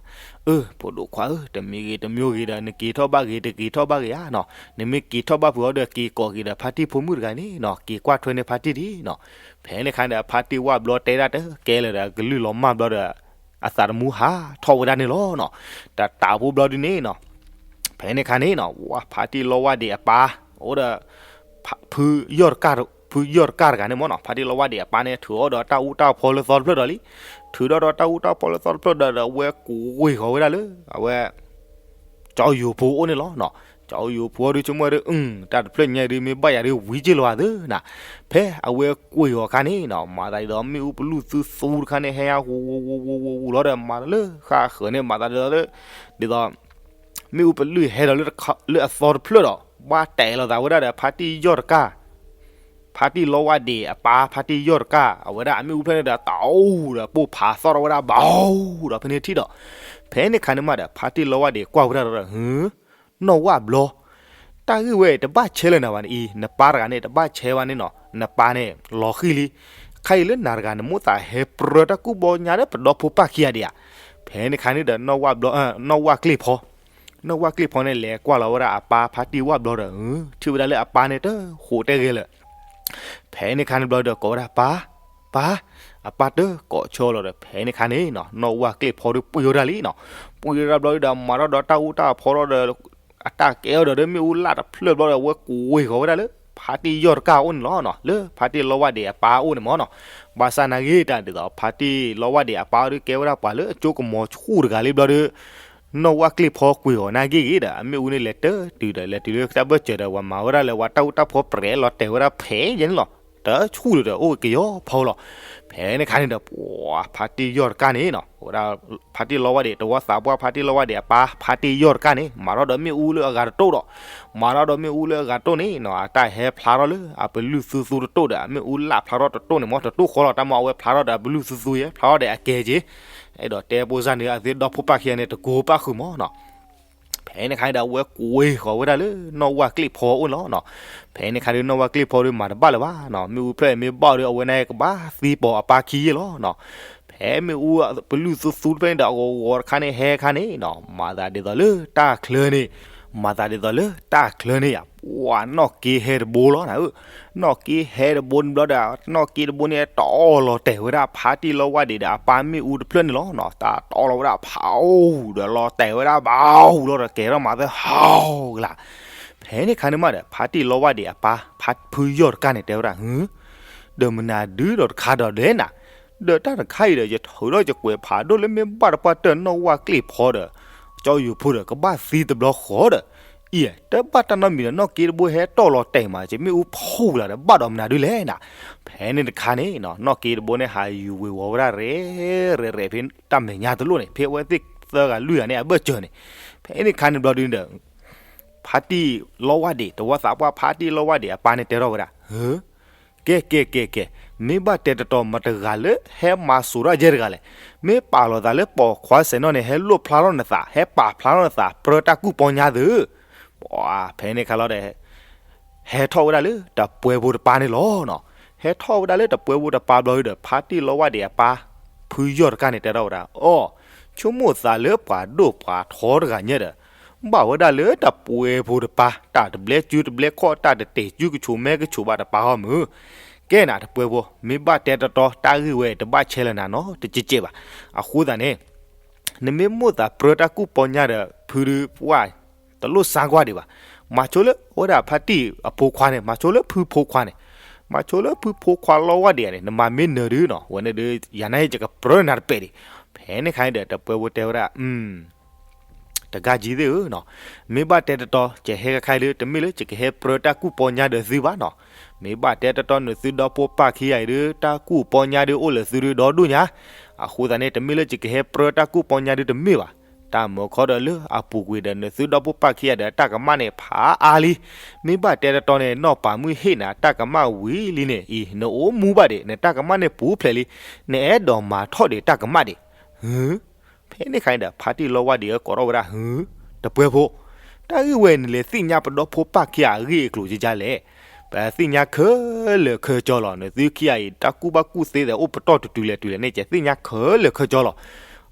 အၢ ဖိဒိၣ်ခွါဧၢ, တမံၤဂ့ၤတမံၤဂ့ၤဒီး နက့ၤထီၣ်ဘၣ်ဂ့ၤ တက့ၤထီၣ်ဘၣ်ဂ့ၤဧါနီၤ, နမ့ၢ်က့ၤထီၣ်ဘၣ်ဖုးအီၤဒီး က့ၤကိးက့ၤဒီးဖါတံၢ်ဖိမုၣ်တဂၤန့ၣ်နီၤ က့ၤကွၢ်ထွဲန့ၢ်ဖါတံၢ်ဒံးနီၤ. ဖဲန့ၣ်အခါဒီး ဖါတံၢ်ဝၣ်ဘျီတဲဒၣ်တကဲလၢၤဒီး အကလုၢ်လီၤမၢ်ဘျီဒီး အသးသမူဟးထီၣ်ဝဲဒၣ်န့ၣ်လီၤနီၤ. တတးဖိဘျီဒုးန့ၣ်နီၤ ဖဲန့ၣ်အခါန့ၣ်နီၤ ဝဲဖါတံၢ်လီဝါဒံးအပၢ် အိၣ်ဒီး ဖုယီၢ်တကၢ် ဖုယီၢ်တကၢ်တဂၤန့ၣ်မ့ၢ်နီၤ ဖါတံၢ်လီဝါဒံးအပၢ်န့ၣ် ထုးအီၣ်ဒီးတၢ်အူတၢ်ဖီလၢသီတဖျၢၣ်ဒီးလံ. ထုးထီၣ်ဒီးတၢ်အူတၢ်ဖီလၢသီတဖျၢၣ်ဒီး အဝဲကွံာ်ဃီၤဝဲဒၣ်လၢ အဝဲ ကၠီယိၤဖိအိၣ်န့ၣ်လီၤနီၤ. ကၠီယိၤဖိဒုးဆိကမိၣ်ဒုး အု တၢ်တဖျၢၣ်ညါဒုး မ့ၢ်ဘၣ်ယၤဒုးဝံၤက့ၢ်လီၤသၢနၤ. ဖဲအဝဲကွံာ်အီၤအခါန့ၣ်နီၤ မၤသးဒ်သိးမ့ၣ်အူပလုၢ်သုသူတခါန့ၣ် ဟဲဟးဝူဝူဝူဝူလီၤဒီး မၤတၢ်လၢဃၣ်ဃၢၤန့ၣ် မၤသးဒ်သိးလၢ ဒ်သိး မ့ၣ်အူပလုၢ်ဟဲဒီးလၢအသီတဖျၢၣ်ဒီး ဘၣ်တဲာ်လိာ်သးဝဲဒၣ်ဒီး ဖါတံၢ်ယီၢ်တကၢ် ဖ ဖါတံၢ်လီဝါဒံးအပၢ် ဖါတံၢ်ယီၢ်တကၢ် အဝဲဒၣ်အမ့ၣ်အူဖျၢၣ်န့ၣ်ဒီး တအိၣ်ဒီးပိၢ်ဖးသီၣ်ထီၣ်ဝဲဒၣ်ဘၣ်ဒီး ဖဲန့ၣ်ထံၣ်ဒီး ဖဲန့ၣ်ခါန့ၣ်မးဒီး ဖါတံၢ်လီဝါဒံးကွၢ်ဝဲဒၣ်ဒီး ဟု နီၢ်ဝၣ်ဘျီ တၢ်ဂ့ၢ်ဝဲတဘၣ်ဆဲးလၢနၤဘၣ်န့ၣ်အံၤ နပၢ်တဂၤန့ၣ် တဘၣ်ဆဲးဘၣ်န့ၣ်နီၤ နပၢ်န့ၣ် လီၤဃံၤလံ. ခဲအံၤလၢနၤတဂၤ နမိၣ်သးဟဲပြၢတၢ်ကူၣ်ပီညါဒီး ပဒီဖိပၢ်ခံဂၤဒံးဧါ. ဖဲန့ၣ်ခါန့ၣ်ဒီး နီၢ်ဝၣ်ဘျီ နီၢ်ဝၣ်ကျ့ၢ်ဖီ နီၢ်ဝၣ်ကျ့ၢ်ဖီန့ၣ် လဲၤကွၢ်လီၤဝဲဒၣ်အပၢ်ဖါတံၢ်ဝၣ်ဘျီဒီး ထံၣ်ဝဲဒၣ်လၢအပၢ်န့ၣ် တဃိးတဲဂဲၤလၢာ် ဖဲန့ၣ်ခါန့ၣ်ဘျီဒီး ကိးဝဲဒၣ်ပၢ်, ပၢ်, အပၢ်တကိးဆၢလီၤဒီး ဖဲန့ၣ်ခါန့ၣ်နီၤ နီၢ်ဝၣ်ကျ့ၢ်ဖီဒီး ပှ့ၤဝဲဒၣ်လံနီၤ. ပှ့ၤဝဲဒၣ်ဘျီဒီး မၤထီၣ်ဒီးတၢ်အူတၢ်အဖီထီၣ်ဒီး အတၢ်ကဲအီၤဒီး မ့ၣ်အူလၢ်တဖျၢၣ်ဘျီဒီး အဝဲကွံာ်ဃီၤဝဲဒၣ်လၢ ဖါတံၢ်ယီၢ်တကၢ်အအိၣ်န့ၣ်လီၤနီၤ. လၢဖါတံၢ်လီဝၣ်ဒံးအပၢ်အအိၣ်န့ၣ်မ့ၢ်နီၤ. ဘၣ်ဆၣ်နာ်ဂ့ၤတၢ်ဒ်သိး ဖါတံၢ်လီဝၣ်ဒံးအပၢ်အအိၣ်ဒီး ကဲဝဲဒၣ်ပှၤလၢအကၠိကမီၤဆူၣ်တဂၤလံဘျီဒီး နီၢ်ဝၣ်ကျ့ၢ်ဖီကွံာ်အီၤနာ်ဂ့ၤဂ့ၤဒီး အမ့ၣ်အူန့ၣ်လဲၤတတုၤဒီး လဲၤတုၤလၢတၢ်ဘၢၣ်စၢၤဒီး ဝဲမၤဝဲဒၣ်လၢ ဝဲတၢ်အူတၢ်ဖီပြဲးလီၤတဲာ်ဝဲဒၣ်ဖဲယဲန့ၣ်လီၤ. တဆူၣ်ဒီး အိၣ်ကယီဖီလီၤ. ဖဲန့ၣ်ခါန့ၣ်ဒီး ပှၤဖါတံၢ်ယီၢ်တကၢ်န့ၣ်နီၤ ဝဲဒၣ် ဖါတံၢ်လီဝၣ်ဒံး တဝီသးပှၢ်ဖါတံၢ်လီဝၣ်ဒံးအပၢ် ဖါတံၢ်ယီၢ်တကၢ်န့ၣ် မၤထီၣ်ဒီးမ့ၣ်အူလၢအဂၤတတိၣ်ဒီး မၤထီၣ်ဒီးမ့ၣ်အူလၢအဂၤတတိၣ်န့ၣ်နီၤ အတၢ်ဟဲဖျါထီၣ်လၢအပလုၢ်သူသူတတိၣ်ဒီး အမ့ၣ်အူလၢ်ဖျါထီၣ်တတိၣ်န့ၣ်မ့ၢ် တတိၣ်ဃီလီၤ တၢ်မ့ၢ်အဝဲဖျါထီၣ်ဒီးအပလုၢ်သူသူယဲ ဖျါထီၣ်ဒီးအကဲက့ၤ အဲၣ်ဒိးတဲဖိစၢ်န့ၣ် အသုဒီဖိပၢ်ခံဂၤန့ၣ် တကိးပၣ်ဃုာ်မ့ၢ်နီၤ. ဖဲန့ၣ်ခါန့ၣ်ဒီး အဝဲကွံာ်ဃီၤဝဲဒၣ်လၢ နီၢ်ဝၣ်ကျ့ၢ်ဖီအအိၣ်န့ၣ်လီၤနီၤ. ဖဲန့ၣ်ခါဒီး နီၢ်ဝၣ်ကျ့ၢ်ဖီဒီးမၤတဘၣ်လၢၤဘၣ်နီၤ မ့ၣ်အူဖျၢၣ်အံၤမ့ၢ်ဘၣ်ဒီး အဝဲန့ၣ်ကဘၣ်သံပိာ်အပၢ်ခံယဲၢ်လီၤနီၤ. ဖဲမ့ၣ်အူပလုၢ်သူသူတဖျၢၣ်န့ၣ်ဒီး အဂီၤဂီၤတခါန့ၣ် ဟဲခါန့ၣ်နီၤ မၤသးဒ်သိးလၢတၢ်ချၢန့ၣ် မၤသးဒ်သိးလၢတၢ်ချၢန့ၣ်ယါ ပှၤနီၢ်က့ဟဲတဘိလီၤနၤဧၢ. နီၢ်က့ဟဲတဘိန့ၣ်ဘျီဒီး နီၢ်က့တဘိန့ၣ် တအီၣ်လီၤတဲာ်ဝဲဒၣ် ဖါတံၢ်လီဝၣ်ဒံးဒီးအပၢ်မ့ၣ်အူတဖျၢၣ်န့ၣ်လီၤနီၤ. တၢ်တအီၣ်လီၤဝဲဒၣ်ဖးအိၣ်ဒီးလီၤတဲာ်ဝဲဒၣ်ဘၣ်အိၣ်လီၤဒီး ကဲထီၣ်မၤသၢဟးဂၤလၢ် ဖဲန့ၣ်ခါန့ၣ်မးဒီး ဖါတံၢ်လီဝၣ်ဒံးအပၢ် ဖါဖုယီၢ်တကၢ်န့ၣ် တဲဝဲဒၣ် ဟု ဒီးမနုၤဒုဒီးတခါဒီးဒဲးနၤ, ဒီးတၢ်တခါအံၤဒီး ယထုးထီၣ်ယကွဲးဖးဒိၣ်လၢမ့ၢ်ဘၣ်တပှၢ်တၢၢ်နီၢ်ဝၣ်ကျ့ၢ်ဖီဒီး ကၠီယိၤဖိဒီး ကဘၣ်သံတဘျီဃီဒီး အံၤ တဘၣ်တၢ်နီတမံၤဒီး နီၢ်က့တဘိဟဲတီၢ်လီၤတဲာ်မး ကမ့ၣ်အူဖှိၣ်လၢ်ဒီး ဘၣ်ဒီးမနုၤဒုလဲၣ်နၤ. ဖဲန့ၣ်တခါန့ၣ်နီၤ နီၢ်က့တဘိန့ၣ် ဟးယူၤဝ့ၤဝီၤဝဲဒၣ်ရဲၣ် ရဲၣ် ရဲၣ် ဖဲတၢ်မဲာ်ညါတလိၣ်န့ၣ် ဖဲအဝဲသ့ၣ်သၢဂၤလွံၢ်ဂၤန့ၣ် အဘၢၣ်စၢၤန့ၣ် ဖဲန့ၣ်တခါန့ၣ်ဘျီဒုဒီး ဖါတံၢ်လီဝၣ်ဒံး တဝီသးပှၢ်ဖါတံၢ်လီဝၣ်ဒံးအပၢ်န့ၣ်တဲထီၣ်ဝဲဒၣ် ဟု ကဲ ကဲ ကဲ ကဲ, မ့ၢ်ဘၣ်တဲတတီၤ မတၤတဂၤလၢဟဲမၤစိာ်ထီၣ်ယဲတဂၤလဲၣ်. မ့ၢ်ပာ်လီၤသးလၢပိာ်ခွါစဲးနီၣ်န့ၣ် ဟဲလိၣ်ဖျါထီၣ်နသး ဟဲပာ်ဖျါထီၣ်နသး ပြၢတၢ်ကူၣ်ပီညါသု. ပှၤဖဲန့ၣ်ခါလီၤဒီး ဟဲထီၣ်ဝဲဒၣ်လၢတပှဲၤဖိတပၢ်န့ၣ်လီၤနီၤ. ဟဲထီၣ်ဝဲဒၣ်လၢတပှဲၤဖိတပၢ်ဘျီဒီး ဖါတံၢ်လီဝၣ်ဒံးအပၢ် ဖုယီၢ်တကၢ်န့ၣ် တဲထီၣ်ဝဲဒၣ် အိၣ် ဆိကမိၣ်သးလၢပှၤဒိၣ်ပှၤထီတဂၤညါဒီး ဘၣ်ဝဲဒၣ်လၢတပှဲၤဖိတပၢ် တၢ်တဘျဲစုတဘျဲခီၣ် တၢ်တတဲာ်စုကဆိးမဲကဆိးဘၣ်တပၢ်အီၤမုၢ်. ကဲနၤ တပှဲၤဖိ မ့ၢ်ဘၣ်တဲတတီၤ တၢ်ဂ့ၢ်ဝဲတဘၣ်ဆဲးလၢနၤနီတစဲးစဲးဘၣ်. အဃိသတးန့ၣ် နမ့ၢ်မိၣ်သးပြၢတၢ်ကူၣ်ပီညါဒီး ဖုဒုးပှၢ် တလိၣ်စါကွၢ်ဒံးဘၣ်. မၤဆိလၢအဝဲဒၣ်ဖါတံၢ်အဖိခွါန့ၣ် မၤဆိလၢဖုဖိခွါန့ၣ် မၤဆိလၢဖုဖိခွါလီဝၣ်ဒံးန့ၣ် နမၤမ့ၢ်နၢၤဒုနီၤ ဝဲန့ၣ်ဒီး ယၤနာ်က့ယကပြၢနၤတပဲာ်ဒံး. ဖဲန့ၣ်ခါန့ၣ်ဒီး တပှဲၤဖိတဲဝဲဒၣ် တဂၤကံသ့ၣ်ဧၢနီၤ, မ့ၢ်ဘၣ်တဲတတီၤ ယဟဲခါခါလၢ တမ့ၢ်လၢယကဟဲပြၢတၢ်ကူၣ်ပီညါဒီးသုဘၣ်နီၤ. မ့ၢ်ဘၣ်တဲတတီၤ နသုဒီဖိပၢ်ခံဂၤအံၤဒီး တၢ်ကူၣ်ပီညါဒီးအိၣ်လၢသုဒီဒိၣ်ညါ. အဃိသတးန့ၣ် တမ့ၢ်လၢယကဟဲပြၢတၢ်ကူၣ်ပီညါဒီးတမ့ၢ်ဘၣ်. တၢ်မၢခီဒီးလၢအပူၤကွံာ်ဒီး နသုဒီဖိပၢ်ခံဂၤဒီး တၢ်ကမၣ်န့ၣ်ဖးအါလံ. မ့ၢ်ဘၣ်တဲတတီၤန့ၣ် နီၢ်ပၤမုၢ်ဟ့ၣ်နၤတၢ်ကမၣ်ဝံၤလံန့ၣ်အံၤ နအိၣ်မူဘၣ်ဒံး နတၢ်ကမၣ်န့ၣ်ပူၤဖျဲးလံ. နအဲၣ်ဒိးမၤထီၣ်ဒံးတၢ်ကမၣ်ဒံး ဟု ဖဲန့ၣ်ခါန့ၣ်ဒီး ဖါတံၢ်လီဝၣ်ဒံးအကိးထီၣ်ဝဲဒၣ် ဟု တပှဲၤဖိ, တၢ်ဂ့ၢ်ဝဲန့ၣ်လဲၤသ့ၣ်ညါပဒီဖိပၢ်ခံဂၤအဂ့ၢ်အကျိၤကကလဲၣ်. ပသ့ၣ်ညါခဲလၢာ်ခဲဆ့လီၤ. နသုခံဂၤအံၤ တၢ်ကူၣ်ဘၣ်ကူၣ်သ့ဒီး အိၣ်ပတီၢ်တုၤတုၤလဲၤတုၤလဲၤန့ၣ် ကသ့ၣ်ညါခဲလၢာ်ခဲဆ့လီၤ.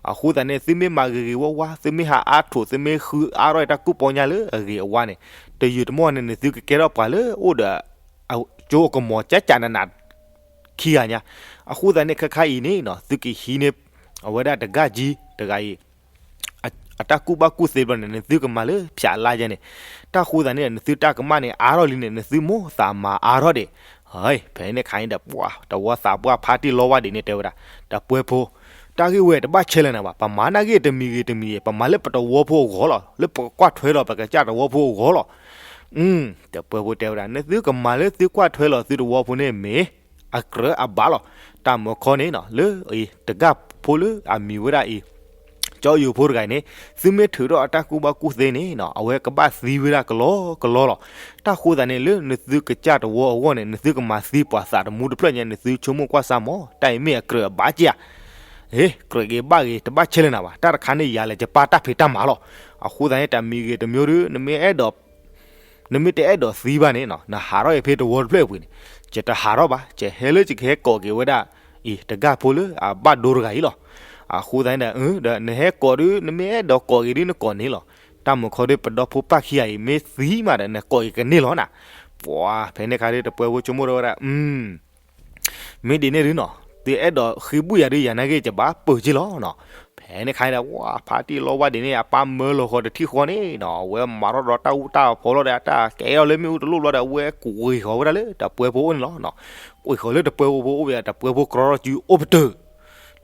အဃိသတးန့ၣ် သုမ့ၢ်မၤဂ့ၤဂ့ၤဝါဝါ သုမ့ၢ်ဟးအါထိး သုမ့ၢ်ဃုအါထီၣ်တၢ်ကူၣ်ပီညါလၢအဂ့ၤအဝါန့ၣ် တယုာ်တမီၢ်န့ၣ် နသုကကဲထီၣ်ပှၤလၢအိၣ်ဒီး ကၠိကမီၤကၠးကၠးနးနး ခံဂၤညါ. အဃိသတးန့ၣ် ခဲခါအံၤန့ၣ်နီၤ သုကဟံးန့ၢ် အဝဲဒၣ်တဂၤကံ တဂၤအံၤ အတၢ်ကူၣ်ဘၣ်ကူၣ်သ့ဘျီန့ၣ် နသုကမၤလၢဖၠးလါယဲန့ၣ်. တၢ်ဃိသတးန့ၣ် နသုတၢ်ကမၣ်န့ၣ် အါထီၣ်လံန့ၣ် နသုမိၣ်သးမၤအါထီၣ်ဒံး. ဟဲ ဖဲန့ၣ်ခါန့ၣ်ဒီး ပှၤတဝီသးပှၢ်ဖါတံၢ်လီဝၣ်ဒံးန့ၣ်တဲဝဲဒၣ် တပှဲၤဖိ, တၢ်ဂ့ၢ်ဝဲတဘၣ်ဆဲးလၢနၤဘၣ်. ပမၤနာ်ဂ့ၢ်တမံၤဂ့ၤတမံၤဂ့ၤ ပမၤလၢပတဝီဖိအဂီၢ်လီၤ. လၢပကကွၢ်ထွဲလီၤ ပကစၢ်တဝီဖိအဂီၢ်လီၤ. တပှဲၤဖိတဲဝဲဒၣ် နသုကမၤလၢသုကွၢ်ထွဲလီၤသုတဝီဖိန့ၣ်မ့ၢ် အကြၢးအဘၣ်လီၤ. တၢ်မၢခီန့ၣ်နီၤ လၢအံၤတဂၤဖိလၢအမံၤဝဲဒၣ်အံၤ ကၠီယိၤဖိတဂၤအံၤန့ၣ် သုမ့ၢ်ထုးထီၣ်အတၢ်ကူၣ်ဘၣ်ကူၣ်သ့န့ၣ်နီၤ အဝဲကဘၣ်သံဝဲဒၣ်ကလီကလီလီၤ. တၢ်ဃိသတးန့ၣ် လၢနသုကစၢ်တဝီအဂီၢ်န့ၣ် နသုကမၤသံပှၤသးတမူတဖျၢၣ်ညါ နသုဆိကမိၣ်ကွၢ်စၢ်မး တၢ်အံၤမ့ၢ်အကြၢးအဘၣ်က့ဧါ. ဟ့ ကြၢးက့ၤဘၣ်ဂ့ၤ တဘၣ်ဆဲးလၢနၤဘၣ်. တၢ်တခါန့ၣ် ယၤလဲၤကပာ်တၢ်ဖံးတၢ်မၤလီၤ. အဃိသတးန့ၣ် တမံၤဂ့ၤတမံၤဒီး နမ့ၢ်အဲၣ်ဒိး နမ့ၢ်တအဲၣ်ဒိးသံဘၣ်န့ၣ်နီၤ နဟးထီၣ်အံၤဖဲတဝီတဖျၢၣ်အပူၤန့ၣ် ယတဟးထီၣ်ဘၣ်. ယဟဲလၢယကဟဲကိးက့ၤဝဲဒၣ် အံၤ တဂၢ်ဖိလၢအဘၣ်ဒိတဂၤအံၤလီၤ. အဃိသတးန့ၣ်ဒီး ဒီးနဟဲကိးဒုး နမ့ၢ်အဲၣ်ဒိးကိးက့ၤဒုး နကိးန့ၣ်လီၤ. တၢ်မုၢ်ခီဒုး ပဒီဖိပၢ်ခံဂၤအံၤ မ့ၢ်သံမးဒီး နကိးက့ၤကန့ၢ်လီၤနၤ. ပှၤ ဖဲန့ၣ်ခါဒုး တပှဲၤဖိဆိကမိၣ်ထီၣ်ဝဲဒၣ် မ့ၢ်ဒ်န့ၣ်ဒုးနီၤ သုအဲၣ်ဒိးဃ့ဘုၣ်ယၤဒုး ယၤနာ်က့ ယဘၣ်ပၢၢ်က့ၤလီၤနီၤ. ဖဲန့ၣ်ခါန့ၣ်ဒီး ဝဲ ဖါတံၢ်လီဝါဒ့းန့ၣ် အပၢ်မၢလီၤဃီၤတထံၣ်ဃီန့ၣ်နီၤ အဝဲမၤထီၣ်ဒီးတၢ်အူတၢ်ဖီလီၤဒီး အတၢ်ကဲထီၣ်လၢမ့ၣ်အူတလိၣ်ဘျီဒီး အဝဲကွံာ်ဃီၤဝဲဒၣ်လၢတပှဲၤဖိအိၣ်န့ၣ်လီၤနီၤ. ကွံာ်ဃီၤလၢတပှဲၤဖိအိၣ်ဝဲ တပှဲၤဖိကြီထီၣ်စုအိၣ်ပတုာ်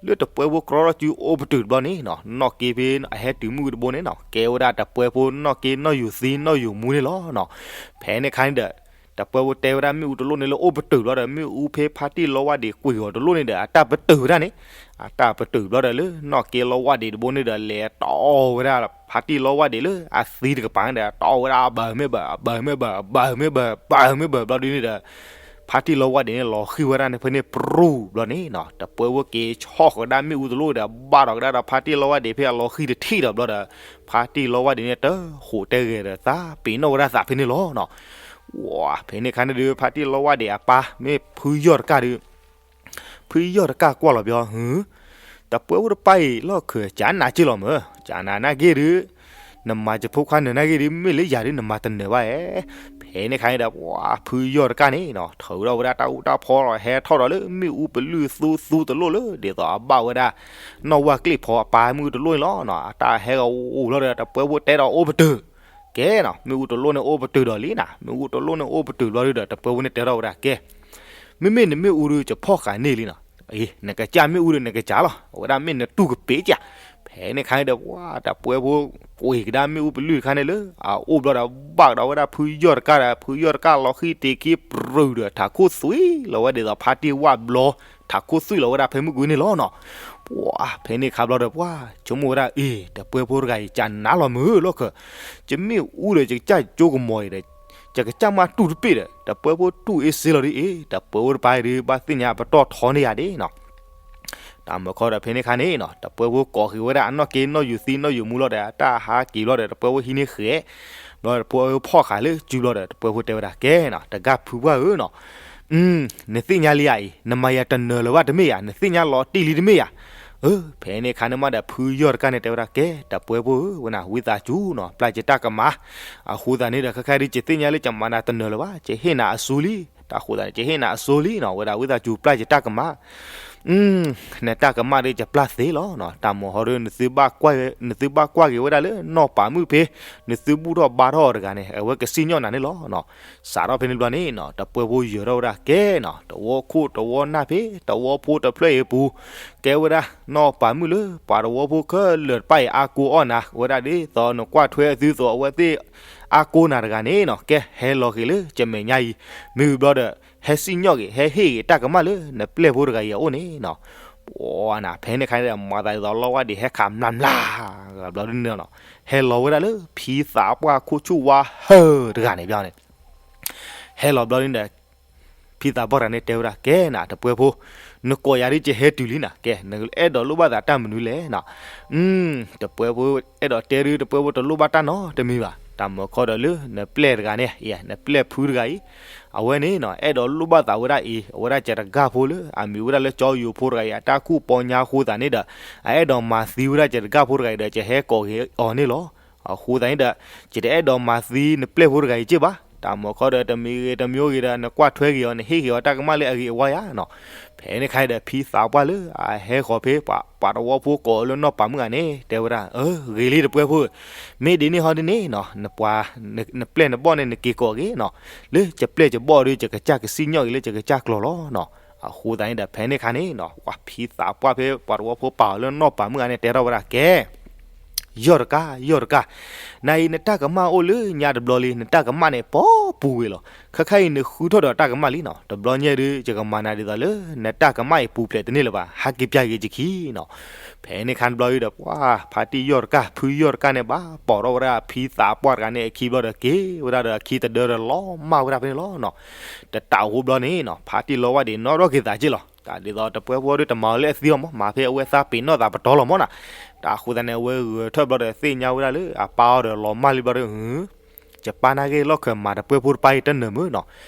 လၢတပှဲၤဖိကြီထီၣ်စုအိၣ်ပတုာ်တဘျီန့ၣ်နီၤ နီၢ်က့ဖဲအဟဲတုၤမ့ၣ်အူတဘိန့ၣ်နီၤ ကဲဝဲဒၣ်တပှဲၤဖိနီၢ်က့နီၢ်ယိၤသံနီၢ်ယိၤမူန့ၣ်လီၤနီၤ. ဖဲန့ၣ်ခါန့ၣ်ဒီး တပှဲၤဖိတဲဝဲဒၣ်မ့ၣ်အူတလိၣ်န့ၣ်လၢအိၣ်ပတုာ်ဘျီဒီး မ့ၣ်အူဖဲဖါတံၢ်လီဝါဒ့းကွံာ်အီၤတလိၣ်န့ၣ်ဒီး အတၢ်ပတုာ်ဝဲဒၣ်န့ၣ် အတၢ်ပတုာ်ဘျီဒီးလၢနီၢ်က့လီဝါဒ့းတဘိန့ၣ်ဒီး လဲၤတီဝဲဒၣ်ဖါတံၢ်လီဝါဒ့းလၢအသံတကပၤန့ၣ်ဒီး တီဝဲဒၣ် အဘၢၣ်မ့ၢ်ဘၢၣ် အဘၢၣ်မ့ၢ်ဘၢၣ် အဘၢၣ်မ့ၢ်ဘၢၣ် အဘၢၣ်မ့ၢ်ဘၢၣ်ဘျီဒုန့ၣ်ဒီး ဖါတံၢ်လီဝါဒ့းန့ၣ် လီၤဃံၤဝဲဒၣ်န့ၣ်ဖဲန့ၣ်ပြူၢ်ဘျီန့ၣ်နီၤ တပှဲၤဖိက့ၤဆီၣ်ဃီၤဒၣ်မ့ၣ်အူတလိၣ်ဒီး ဘၣ်ဒီးကဒါဒီးဖါတံၢ်လီဝါဒ့းဖဲအလီၤဃံၤတထံၣ်ဒီးဘျီဒီး ဖါတံၢ်လီဝါဒ့းန့ၣ် တဟူးတဲဂဲၤဒီးသးပ့ၤနီၣ်ဝဲဒၣ်သးဖဲန့ၣ်လီၤနီၤ. ဝဲ ဖဲန့ၣ်ခါန့ၣ်ဒုး ဖါတံၢ်လီဝါဒ့းအပၢ် မ့ၢ်ဖုယီၢ်တကၢ်ဒုး ဖုယီၢ်တကၢ်ကွၢ်လီၤဘျီ ဟူ တပှဲၤဖိတပၢ်အံၤ လီၢ်ခၢၣ်ကနးက့ၢ်လီၤမၢ် ကနးနာ်က့ၢ်ဒုး နမၤယဖိခွါနၢၤနာ်က့ၢ်ဒုး မ့ၢ်လၢယၤဒုး နမၤတနၢၤဘၣ်ဧါ. ဖဲန့ၣ်ခါန့ၣ်ဒီး ပှၤဖုယီၢ်တကၢ်န့ၣ်နီၤ ထုးထီၣ်ဝဲဒၣ်တၢ်အူတၢ်ဖီလီၤ ဟဲထီၣ်ဒီးလၢမ့ၣ်အူပလုၢ်သူသူတလိၣ်လၢ ဒ်သိးအဘၣ်ဝဲဒၣ် နီၢ်ဝၣ်ကျ့ၣ်ဖီအပၢ်မ့ၣ်အူတလိၣ်န့ၣ်လီၤနီၤ အတၢ်ဟဲကအိၣ်လီၤဒီး တပှဲၤဖိတဲဒီးအိၣ်ပတုာ် ကဲနီၤ မ့ၣ်အူတလိၣ်န့ၣ်အိၣ်ပတုာ်ဒီးလံနီၤ မ့ၣ်အူတလိၣ်န့ၣ်အိၣ်ပတုာ်ဘျီဒုးဒီး တပှဲၤဖိန့ၣ်တဲထီၣ်ဝဲဒၣ် ကဲ မ့မ့ၢ်နမ့ၣ်အူဒုး ယဖီၣ်ဃာ်န့ၢ်လံနီၤ, အ့ နကစၢ်မ့ၣ်အူဒီး နကစၢ်လီၤ, အဝဲဒၣ်မ့ၢ်နတူၢ်ကပ့ၤကၢ်. ဖဲန့ၣ်ခါန့ၣ်ဒီး ပှၤတပှဲၤဖိ ကွံာ်ကဒါမ့ၣ်အူပလုၢ်တခါန့ၣ်လၢ အအိၣ်ဘျီဒီး ဘၣ်ကဒီးဝဲဒၣ်ဖုယီၢ်တကၢ်ဒီး ဖုယီၢ်တကၢ်လီၤဃံၤတ့ၢ်ခံပြူၤဒီး ထးခိၣ်သွံၣ်လီၤဝဲဒ်သိးဖါတံၢ်ဝၣ်ဘျီ ထးခိၣ်သွံၣ်လီၤဝဲဒၣ်ဖဲမုၢ်ကွံာ်န့ၣ်လီၤနီၤ. ပှၤဖဲန့ၣ်ခါဘျီဒီး ပှၤဆိကမိၣ်ဝဲဒၣ် အ့ တပှဲၤဖိတဂၤအံၤ ကနးလီၤမုာ်လီၤခၢၣ်, ယမ့ၣ်အူဒီး ယကစၢ်ကၠိကမီၤအံၤဒီး ယကစၢ်မးတူၢ်တပ့ၤဒီး တပှဲၤဖိတူၢ်အ့စ့လီၤဒ်အ့, တပှဲၤဖိတပၤအံၤဒုး ဘၣ်သ့ၣ်ညါပတီၢ်ထီန့ၢ်ယၤဒ်နီၤ. တၢ်မၢခီဒီးဖဲန့ၣ်ခါန့ၣ်နီၤ တပှဲၤဖိကိးဃ့ၢ်ဝဲဒၣ်အနီၢ်က့နီၢ်ယူၤသံနီၢ်ယူၤမူလီၤဒီး အတၢ်ဟးက့ၤဘျီဒီး တပှဲၤဖိဟံးန့ၢ်ဃဲး, ဘျီတပှဲၤဖိဖီၣ်ဃာ်လၢစုဘျီဒီး တပှဲၤဖိတဲဝဲဒၣ် ကဲနီၤ တဂၤဖုပှၢ်ဧၢနီၤ, နသ့ၣ်ညါလံဧါအံၤ နမၤယၤတနၢၤလၢၤဘၣ်တမ့ၢ်ဧါ, နသ့ၣ်ညါလီၤတံၢ်လံတမ့ၢ်ဧါ. အၢ ဖဲန့ၣ်ခါန့ၣ်မးဒီး ဖုယီၢ်တကၢ်န့ၣ်တဲဝဲဒၣ် ကဲ တပှဲၤဖိဧၢ ဝဲနၤ ဝံသးစူၤနီၤ ပျၢ်ယတၢ်ကမၣ်, အဃိသတးန့ၣ်ဒီး ခဲခါဒုး ယသ့ၣ်ညါလၢယမၤနၤတနၢၤလၢၤဘၣ်, ယဟ့ၣ်နၤအစိလံ, တၢ်ဃိသတးန့ၣ် ယဟ့ၣ်နၤအစိလံနီၤ ဝဲဒၣ်ဝံသးစူၤ ပျၢ်ယတၢ်ကမၣ် နတၢ်ကမၣ်ဒီး ယပျၢ်သ့လီၤနီၤ. တၢ်မၢဟီဒီး နသုဘၣ်ကွၢ်က့ၤဝဲဒၣ်လၢနီၢ်ပၤမုၣ်ဖဲ နသုဘူၣ်ထီၣ်ဘါထီၣ်အီၤတဂၤန့ၣ် အဝဲကစံၣ်ညီၣ်နၤန့ၣ်လီၤနီၤ. စးထီၣ်ဖဲန့ၣ်ဘျီန့ၣ်နီၤ တပှဲၤဖိယၢၤထီၣ်ဝဲဒၣ် ကဲနီၤ တဝီခိၣ်တဝီနၢ်ဖဲ တဝီဖိတဖျၢၣ်အံၤအပူၤ ကဲဝဲဒၣ် နီၢ်ပၤမုၣ်လၢ ပှၤတဝီဖိခဲလၢာ်တဖၣ်အံၤ အါကိအီၣ်နၤ ဝဲဒၣ်ဒ်သိးနကွၢ်ထွဲအသုသိး အဝဲသ့ၣ်အါကိနၤတဂၤန့ၣ်နီၤ ကဲ ဟဲလီၤက့ၤလၢယမဲာ်ညါအံၤ မ့ၢ်ဝံၤဘျီဒီး ဟဲစံၣ်ညီၣ်က့ၤ ဟဲဟ့ၣ်က့ၤတၢ်ကမၣ်လၢ နပျဲၢ်ဖိတဂၤအံၤအအိၣ်န့ၣ်နီၤ. ပှၤနၤ ဖဲန့ၣ်ခါန့ၣ်ဒီး မၤသးဒ်သိးလီဝါဒံး ဟဲခးမျၢ်မျၢ် ဘျီဒ်န့ၣ်နီၤ ဟဲလီၤဝဲဒၣ်လၢဖံသးပှၢ်ခိၣ်ဆူၣ်ဝါဟၢၣ်တဂၤန့ၣ်ဘျီန့ၣ် ဟဲလီၤဘျီဒ်န့ၣ်ဒီး ဖံသးပှၢ်တဂၤန့ၣ်တဲဝဲဒၣ် ကဲနၤ တပှဲၤဖိ နကိးယၤဒ်ယဟဲတုၤလံနၤ ကဲ နအဲၣ်ဒိးလိၣ်ဘၣ်သးတၢ်မနုၤလဲၣ်နီၤ. တပှဲၤဖိ အဲၣ်ဒိးတဲဒုး တပှဲၤဖိတလိၣ်ဘၣ်တၢ်နီတမံၤဘၣ်. တၢ်မၢခီဒီးလၢ နပျဲၢ်တဂၤန့ၣ် နပျဲၢ်ဖုတဂၤအံၤ အဝဲန့ၣ်နီၤ အဲၣ်ဒိးလိၣ်ဘၣ်သးဝဲဒၣ်အံၤ အဝဲဒၣ်ယတဂၤဖိလၢ အမံၤဝဲဒၣ်လၢကၠီယိၤဖိတဂၤအံၤ အတၢ်ကူၣ်ပီညါအဃိသတးန့ၣ်ဒီး အအဲၣ်ဒိးမၤသံဝဲဒၣ်ယတဂၤဖိတဂၤအံၤဒီး ယဟဲကိးက့ၤအီၤန့ၣ်လီၤ. အဃိသတးန့ၣ်ဒီး ယတအဲၣ်ဒိးမၤသံနပျဲၢ်ဖိတဂၤအံၤက့ၢ်ဘၣ်. တၢ်မၢခီဒီးတမံၤဂ့ၤတမံၤဂ့ၤဒီး နကွၢ်ထွဲက့ၤအီၤ နဟ့ၣ်က့ၤအီၤတၢ်ကမၣ်လၢအဂ့ၤအဝါယၤနီၤ. ဖဲန့ၣ်ခါဒီး ဖံသးပှၢ်လၢအဟဲဃီၤဖဲ ပှၤတဝီဖိကိးအီၤလၢနီၢ်ပၤမုၣ်ဂၤန့ၣ် တဲဝဲဒၣ် အၢ ဂ့ၤလံတပှဲၤဖိ မ့ၢ်ဒ်န့ၣ်ဟီဒ်န့ၣ်နီၤ နပျဲၢ်နဘီၣ်န့ၣ် နက့ၤကိးက့ၤနီၤ လၢယပျဲၢ်ယဘီၣ်ဒီး ယကစၢ်ကစံၣ်ညီၣ်က့ၤလၢယကစၢ်ကျိာ်လီၤနီၤ. အဃိသတးန့ၣ်ဒီး ဖဲန့ၣ်ခါန့ၣ်နီၤ ပှၤဖံသးပှၢ်ဖဲ ပှၤတဝီဖိပာ်အီၤလၢနီၢ်ပၤမုၣ်ဂၤန့ၣ် တဲထီၣ်ဝဲဒၣ် ကဲ ယီၢ်တကၣ် ယီၢ်တကၣ်, နၤအံၤနတၢ်ကမၣ်အိၣ်လၢညါတဘျီလံ, နတၢ်ကမၣ်န့ၣ် ပိာ်ပူၤဝဲလီၤ. ခဲခါအံၤနဃုထီၣ်ဒီးတၢ်ကမၣ်လံနီၤ, တဘျီညါဒုး ယကမၤနၤဒ်သိးလၢ နတၢ်ကမၣ်အံၤပူၤဖျဲးတန့ၢ်လၢၤဘၣ်, ဟဲက့ၤပျၢ်က့ၤယခံနီၤ. ဖဲန့ၣ်ခါတဘျီအံၤဒီး ပှၤဖါတံၢ်ယီၢ်တကၣ် ဖုယီၢ်တကၣ်န့ၣ် ဘၣ်ပိာ်ထီၣ်ဝဲဒၣ်ဖံသးပှၢ်တဂၤန့ၣ်အခံဘျီဒီး က့ၤဝဲဒၣ်ဒီးအခံတဒၢဒီးလီၤမၢ်ဝဲဒၣ်ဖဲန့ၣ်လီၤနီၤ. တတးအဃိဘျီန့ၣ်နီၤ ဖါတံၢ်လီဝါဒံးနီၣ်ထီၣ်က့ၤသးက့ၢ်လီၤ. တၢ်ဒ်သိးတပှဲဖိဒုးတမၤအီၤလၢအသံအီၤမး, မၤဖဲအဝဲသးပ့ၤနီၣ်သးပတီၢ်လီၤမးနီၤ. တၢ်အဃိသတးန့ၣ် အဝဲဂဲၤထၢၣ်ဘျီဒီးသ့ၣ်ညါဝဲဒၣ်လၢအပၢ်အီၤဒီးလီၤမၢ်လံဘျီဒီး ယပၢ်နာ်က့ၤလီၢ်ခၢၣ်မၤတပှဲဖိတပၢ်အံၤတနၢၤမုၢ်နီၤ.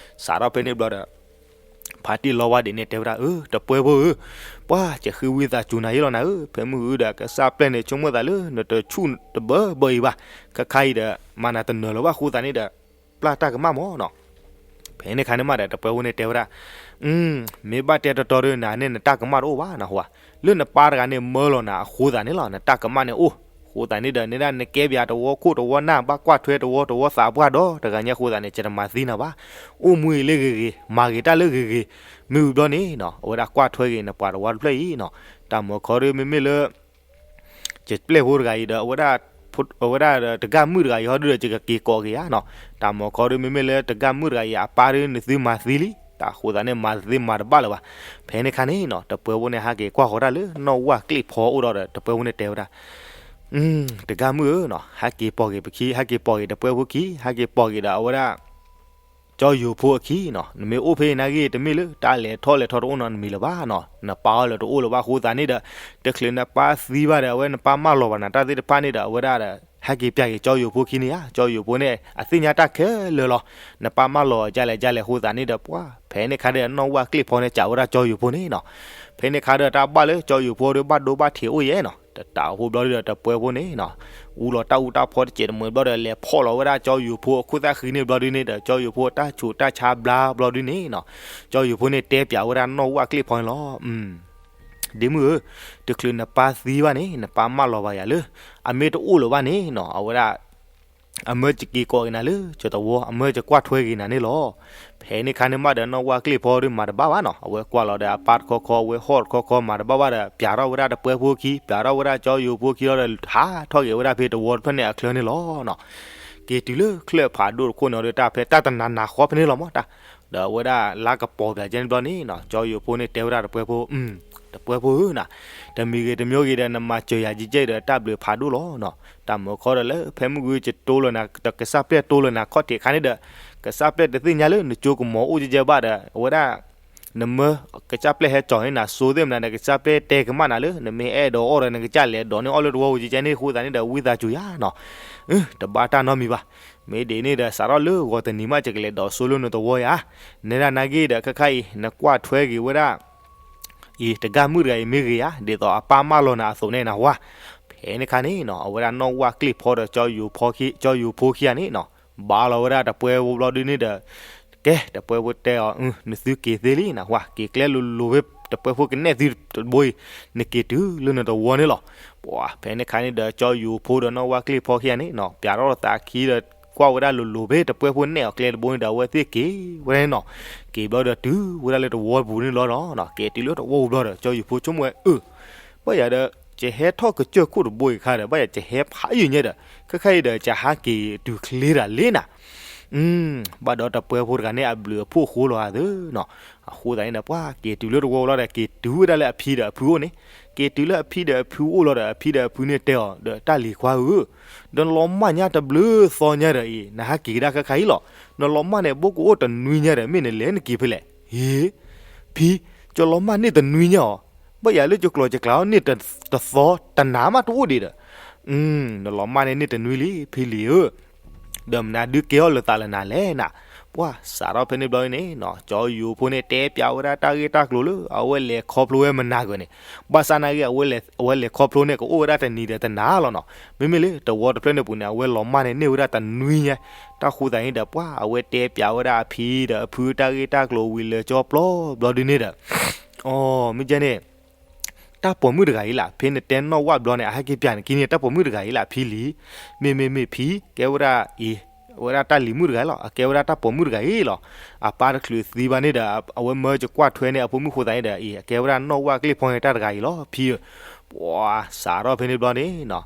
စးထီၣ်ဖဲန့ၣ်ဘျီဒီး ဖါတံၢ်လီဝါဒံးန့ၣ်တဲဝဲဒၣ်, အၢ တပှဲဖိဧၢ, ပှၤယဃ့ဝံသးစူၤနၤယ့ၢ်လီၤနၤဧၢ, ဖဲမုၢ်ဂုၢ်ဒီးကစၢ်ပျဲၢ်န့ၣ် ဆိကမိၣ်သးလၢနတဆူၣ်တဘၢဘၢအံၤဘၣ်, ခဲခါအံၤဒီး မၤနၤတနၢၤလၢၤဘၣ်အဃိသတးန့ၣ်ဒီး ပျၢ်တၢ်ကမၣ်မးနီၤ. ဖဲန့ၣ်ခါန့ၣ်မးဒီး တပှဲဖိန့ၣ်တဲဝဲဒၣ်, မ့ၢ်ဘၣ်တဲတီတီဒီး နၤန့ၣ်နတၢ်ကမၣ်တအိၣ်ဘၣ်နဟါ, လၢနပၢ်တဂၤန့ၣ်မၢလီၤနၤအဃိသတးန့ၣ်လီၤ နတၢ်ကမၣ်န့ၣ်အိၣ်, အဃိသတးန့ၣ်ဒီး န့ၣ်ဒၣ်နကဲပၠးတဝီခိၣ်တဝီနၢ် ဘၣ်ကွၢ်ထွဲတဝီတဝီသးပှၢ်ဒီးတဂၤညါအဃိသတးန့ၣ် ယတမၤသံနၤဘၣ်, အိၣ်မူအံၤလၢဂ့ၤဂ့ၤ မၤဂ့ၤတၢ်လၢဂ့ၤဂ့ၤ, မ့ၢ်ဝံၤဘျီန့ၣ်နီၤ အဝဲဒၣ်ကွၢ်ထွဲက့ၤနပှၤတဝီတဖျၢၣ်အံၤနီၤ, တၢ်မၤခီဒီးမ့မ့ၢ်လၢ ယပျဲၢ်ဖိတဂၤအံၤဒီး အဝဲဒၣ် အဝဲဒၣ်ဒီးတဂၤမုၣ်တဂၤအံၤဟီဒုဒီး ယကက့ၤကိးက့ၤယါနီၤ, တၢ်မၤခီဒီးမ့မ့ၢ်လၢတဂၤမုၣ်တဂၤအံၤ အပၢ်ဒီးနသုမၤသံလံ, တၢ်အဃိသတးန့ၣ် မၤသ့မၤတဘၣ်လၢၤဘၣ်. ဖဲန့ၣ်ခါန့ၣ်နီၤ တပှဲဖိန့ၣ် ဟဲက့ၤကွၢ်ဃီၤတၢ်လၢနီၣ်ဝၣ်ကျ့ၣ်ဖီအိၣ်ဒီး တပှဲဖိန့ၣ်တဲဝဲဒၣ်, တဂၤမုၣ်ဧၢနီၤ ဟဲက့ၤပိာ်က့ၤပခံ ဟဲက့ၤပိာ်က့ၤတပှဲဖိခံ ဟဲက့ၤပိာ်က့ၤဒီးအဝဲဒၣ် ကၠီယိၤဖိအခံနီၤ, နမ့ၢ်အိၣ်ဖဲအံၤနာ်က့ တမ့ၢ်လၢတၢ်လဲၤထီၣ်လဲၤထီတအိၣ်နီတမံၤလၢၤဘၣ်နီၤ, နပၢ်အီၤလၢတအိၣ်လၢၤဘၣ်အဃိသတးန့ၣ်ဒီး တချုးနပၢ်သံဘၣ်ဒီး အဝဲနပၢ်မၢလီၤဘၣ်နၤတၢ်သ့ၣ်တဖၣ်န့ၣ်ဒီး အဝဲဒၣ်ဒီး ဟဲက့ၤပၠးက့ၤကၠီယိၤဖိခံန့ၣ်ဧါ, ကၠီယိၤဖိန့ၣ် အသ့ၣ်ညါတၢ်ခဲလၢာ်လီၤ, နပၢ်မၢလီၤကလဲၣ်ကလဲၣ်အဃိသတးန့ၣ်ဒီး ပှၤ ဖဲန့ၣ်ခါဒီးနီၣ်ဝၣ်ကျ့ၣ်ဖီန့ၣ် စံးဝဲဒၣ်ကၠီယိၤဖိန့ၣ်နီၤ, ဖဲန့ၣ်ခါဒီးတၢ်ဘၣ်လၢကၠီယိၤဖိဒီးဘၣ်ဒိဘၣ်ထံးအိၣ်ယဲနီၤ, တတးအဃိဘျီဒီးတပှဲဖိန့ၣ်နီၤ အူလီၤတၢ်အူတၢ်ဖီတစဲးတမှဲၤဘျီဒီး လဲၤဖီၣ်လီၤဝဲဒၣ်ကၠီယိၤဖိအခိၣ်သၣ်ဃံန့ၣ်ဘျီဒုန့ၣ်ဒီး ကၠီယိၤဖိတၢ်ဆူးတၢ်ဆါဘျါဘျီဒုန့ၣ်နီၤ, ကၠီယိၤဖိန့ၣ်တဲပၠးဝဲဒၣ်နီၣ်ဝၣ်ကျ့ၣ်ဖီန့ၣ်လီၤ. ဒ့မုၣ်ဧၢ, တချုးနပၢ်သံဘၣ်န့ၣ် နပၢ်မၢလီၤဘၣ်ယၤလၢ အမ့ၢ်တအိၣ်လၢၤဘၣ်န့ၣ်နီၤ အဝဲဒၣ် အမၢကက့ၤကိးက့ၤနၤလၢကၠီတဝီ အမၢကကွၢ်ထွဲက့ၤနၤန့ၣ်လီၤ. ဖဲန့ၣ်ခါန့ၣ်မးဒီးနီၣ်ဝၣ်ကျ့ၣ်ဖီဒီးမၤတဘၣ်ဘၣ်နီၤ, အဝဲကွၢ်လီၤဒီးအပၢ်တခီခီ အဝဲဟီၣ်တခီခီ မၤတဘၣ်ဘၣ်ဒီး ပၠးထီၣ်ဝဲဒၣ်တပှဲဖိခံ ပၠးထီၣ်ဝဲဒၣ်ကၠီယိၤဖိခံလီၤဒီး ဟးထီၣ်က့ၤဝဲဒၣ်ဖဲတဝီတဖျၢၣ်န့ၣ်အချၢန့ၣ်လီၤနီၤ. က့ၤတုၤလၢချၢၣ်ဖးဒိၣ်တခိၣ်န့ၣ်ဒီး တၢ်ဖဲတၢ်တနၤနၤဃီဖဲန့ၣ်လီၤမးတၢ်, ဒီးအဝဲဒၣ်လါကပီၤပၠးကဲန့ၣ်ဘျီန့ၣ်နီၤ ကၠီယိၤဖိန့ၣ်တဲဝဲဒၣ်တပှဲဖိ တပှဲဖိဧၢနီၤ, တမံၤဂ့ၤတမံၤဂ့ၤဒီး နမၤစၢၤယၤကဲကဲဒီး တၢ်ဘျုးဖးဒိၣ်လီၤနီၤ. တၢ်မၤခီဒီးလၢ ဖဲမုၢ်ဂုၢ်ကတိၤလၢနၤ ကစၢ်ပျဲၢ်တိၤလၢနၤခီၣ်ထံးအခါန့ၣ်ဒီး ကစၢ်ပျဲၢ်တသ့ၣ်ညါလၢနကၠိကမီၤအိၣ်ကဲကဲဘၣ်ဒီး အဝဲဒၣ် နမၢ ကစၢ်ပျဲၢ်ဟဲကၠီၤန့ၢ်နၤစိသ့ၣ်မနုၤဒီး ကစၢ်ပျဲၢ်တဲကမၣ်နၤလၢ နမ့ၢ်အဲၣ်ဒိးအီၣ်ဒီး နကစၢ်လဲၤဒိးန့ၢ်အီၣ်လၢတဝီအိၣ်ကဲကဲန့ၣ်အဃိသတးန့ၣ်ဒီး ဝံသးစူၤယၤနီၤ. တဘၣ်တၢ်နီတမံၤဘၣ်. မ့ၢ်ဒ်န့ၣ်ဒီး စးထီၣ်လၢဂီၤတနံၤမး ယကလဲၤဒိးစိလၢနတဝီယၤ. နဲဒၣ်နာ်က့ဒီး ခဲခါအံၤ နကွၢ်ထွဲက့ၤဝဲဒၣ် အံၤ တဂၤမုၣ်တဂၤအံၤမ့ၢ်ဂ့ၤဧါ, ဒ်သိးအပၢ်မၢလီၤနၤအသိးန့ၣ်နဟါ. ဖဲန့ၣ်ခါန့ၣ်နီၤ အဝဲဒၣ်နီၣ်ဝၣ်ကျ့ၣ်ဖီဒီး ကၠီယိၤဖိခံဂၤန့ၣ်နီၤ ဘၣ်လီၤဝဲဒၣ်တပှဲဖိဘျီဒုန့ၣ်ဒီး ကဲ တပှဲဖိတဲအီၤ နသုက့ၤသ့လံနဟါ, က့ၤကျဲလိၤလိၤဖဲ တပှဲဖိကနဲၣ်သုတဘိအံၤ နက့ၤတုၤလၢနတဝီန့ၣ်လီၤ.ပှၤ ဖဲန့ၣ်ခါန့ၣ်ဒီး ကၠီယိၤဖိဒီးနီၣ်ဝၣ်ကျ့ၣ်ဖီခံဂၤန့ၣ်နီၤ ပၠးထီၣ်သးခံဒီး ကွၢ်ဝဲဒၣ်လိၤလိၤဖဲ တပှဲဖိနဲၣ်အီၤကျဲတဘိန့ၣ်ဒီး အဝဲသ့ၣ်က့ၤဝဲဒၣ်န့ၣ်နီၤ. က့ၤဘျီဒီးတုၤဝဲဒၣ်လၢတဝီပူၤန့ၣ်လီၤနီၤ. က့ၤတုၤလၢတဝီပူၤဘျီဒီး ကၠီယိၤဖိဆိကမိၣ်ဝဲ အၢ ဘၣ်ယၤဒီး ယဟဲထီၣ်ကစၢၢ်ခိၣ်တဘိအံၤခါဒီး ဘၣ်ယၤယဟဲဖးယံာ်ညါဒီး ခဲခါအံၤဒီး ယဟးက့ၤတုၤချ့တၢ်လံနၤ. ဘၣ်ဒီးတပှဲဖိတဂၤန့ၣ် အဘျုးအဖှိၣ်ဃိလီၤအသးနီၤ. အဃိသတးန့ၣ်ဒီး ပှၤက့ၤတုၤလၢတဝီလီၤဒီး က့ၤတုၤဝဲဒၣ်လၢအဖံဒီးအဖုအိၣ်န့ၣ်. က့ၤတုၤလၢအဖံဒီးအဖုအိၣ်လီၤဒီး အဖံဒီးအဖုန့ၣ်တဲအီၤဒီး တၢ်လံၤခွါဧၢ, နလီၤမၢ်ညါတဘျုးသီညါဒီးအံၤ နဟးက့ၤကဒါခဲခါအံၤလီၤ. နလီၤမၢ်န့ၣ် ဘိကအိၣ်တနွံညါဒီး မ့ၢ်နလဲၤနက့ၤဖဲလဲၣ်. ဟ့ ဖံ, ယလီၤမၢ်န့ၢ်တနွံညါအီၤ, ဘၣ်ယၤလၢယကျီၤယကျါအီၤန့ၢ်တသီ တနၤမးတအိၣ်ဒံးဒီး, နလီၤမၢ်န့ၢ်န့ၢ်တနွံလံ ဖံလံၤဧၢ, ဒီးမနုၤဒုးကဲအီၣ်လၢသးလၢနၤလဲၣ်နၤ. ပှၤစးထီၣ်ဖဲန့ၣ်ဘျီန့ၣ်နီၤ ကၠီယိၤဖိန့ၣ် တဲပျးဝဲဒၣ်တၢ်ဂ့ၢ်တၢ်ကျိၤလၢ အဝဲလဲၤခီဖျိဝဲမနၤဂၤန့ၣ်, ဘၣ်ဆၣ်နာ်က့ အဝဲလဲၤခီဖျိန့ၣ် ကအိၣ်ဝဲဒၣ်တနံၤဒီးတနၤလီၤနီၤ. မ့မ့ၢ်လၢတဝီတဖျၢၣ်န့ၣ်ပူၤန့ၣ် အဝဲလီၤမၢ်န့ၢ်န့ၢ်ဝဲဒၣ်တနွံညါ, တၢ်ဃိသတးန့ၣ်ဒီး ပှၤအဝဲတဲပျးဝဲဒၣ်အဖံဒီးအဖုတၢ်ဂ့ၢ်တၢ်ကျိၤဝံၤလၢကၠီပျီဘျီဒုန့ၣ်ဒီး အီ မ့ၢ်ကဲန့ၣ် တၢ်ပိာ်မုၣ်တဂၤအံၤလၢ ဖဲနတဲနီၣ်ဝၣ်ဘျီန့ၣ် အဟဲက့ၤပျးနခံန့ၣ် တၢ်ပိာ်မုၣ်တဂၤအံၤလၢဖံလံၤ, မ့မ့မ့ၢ်ဖံ ကဲဝဲဒၣ်အံၤ အဝဲဒၣ်တၢ်လံၤမုၣ်တဂၤလီၤ, အကဲဝဲဒၣ်တၢ်ပိာ်မုၣ်တဂၤအံၤလီၤ. အပၢ်တချုးသံဘၣ်န့ၣ်ဒီး အဝဲမၢကကွၢ်ထွဲန့ၢ်အဖိမုၣ်ဃိသတးန့ၣ်ဒီး အံၤ အကဲဝဲဒၣ်နီၣ်ဝၣ်ကျ့ၣ်ဖီန့ၣ်တၢ်တဂၤအံၤလီၤ ဖံဧၢ. ပှၤစးထီၣ်ဖဲန့ၣ်ဘျီန့ၣ်နီၤ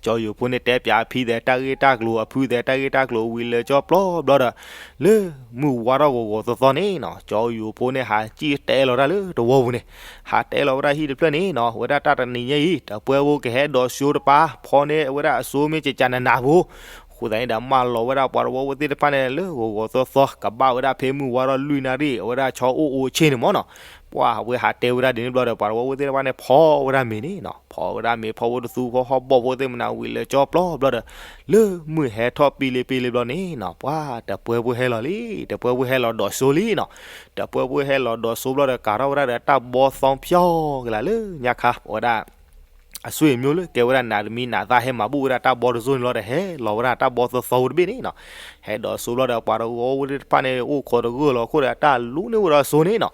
ကၠီယိၤဖိန့ၣ်တဲပၠးအဖံသဲးတၢ်ဂ့ၢ်တၢ်ကျိၤ အဖုသဲးတၢ်ဂ့ၢ်တၢ်ကျိၤ ဝံၤလၢာ်ကၠီပျီဘျီဒီး လၢမုၢ်ဝါထီၣ်ဂီၤဂီၤသီသီန့ၣ်နီၤ ကၠီယိၤဖိန့ၣ် ဟးစံၣ်တဲလီၤတၢ်လၢတဝီပူၤန့ၣ် ဟးတဲလီၤဝဲဒၣ်ဟံၣ်တဖျၢၣ်န့ၣ်နီၤ ဝဲဒၣ်တၢ်တနံၤညါအံၤ တပှဲဖိကဟဲဒိးစိတပၤ ဖီန့ၢ်ဝဲဒၣ်အစိမ့ၢ်ကကနနၤဖိ အဃိသတးန့ၣ်ဒီး မၢလီၤဝဲဒၣ်ပှၤတဝီဖိသ့ၣ်တဖၣ်န့ၣ် လၢဂီၤဂီၤသီသီ ကဘၣ်ဝဲဒၣ်ဖဲမုၢ်ဝါထီၣ်လွံၢ်နၣ်ရံၣ် အဝဲဒၣ်ဆီအိၣ်အိၣ်ဆ့ၣ်န့ၣ်မ့ၢ်နီၤ ပှၤဝဲဟးတဲဝဲဒၣ်ဒ်န့ၣ်ဘျီဒီး ပှၤတဝီဖိသ့ၣ်တဖၣ်န့ၣ် ဖီဝဲဒၣ်မ့ၤန့ၣ်နီၤ ဖီဝဲဒၣ်မ့ၤ ဖီဖိတသူ ဖီဖီဘီၣ်ဖိသ့ၣ်မနၤ ဝံၤလၢာ်ကၠီပျီဘျီဒီး လၢမုၢ်ဟဲထီၣ်ပ့လ့ပ့လ့ဘျီန့ၣ်နီၤ ပှၤတပှဲဖိဟဲလီၤလံ တပှဲဖိဟဲလီၤဒိးစိလံနီၤ တပှဲဖိဟဲလီၤဒိးစိဘျီဒီး ကၤထီၣ်ဝဲဒၣ်ဒီးတၢ်ဘီသီဖျီက့ၤလၢညါခါ အဝဲဒၣ် အဆွေမျိုးလၢကဲဝဲဒၣ်နးတမံၤနးသၣ်ဟဲမၤဘူၣ်ဝဲဒၣ်တၢ်ဘီတစိၢ်န့ၣ်လီၤဒီး ဟဲလီၤဝဲဒၣ်တၢ်ဘီသီသီဖိတဘ့ၣ်န့ၣ်နီၤ ဟဲဒိးစိဘျီဒီး ပှၤတဝီဖိသ့ၣ်တဖၣ်န့ၣ် အိၣ်ခိးတဂၢၢ်လီၤခိၣ်ဒီး အတၢ်လူန့ၢ်ဝဲဒီးစိန့ၣ်နီၤ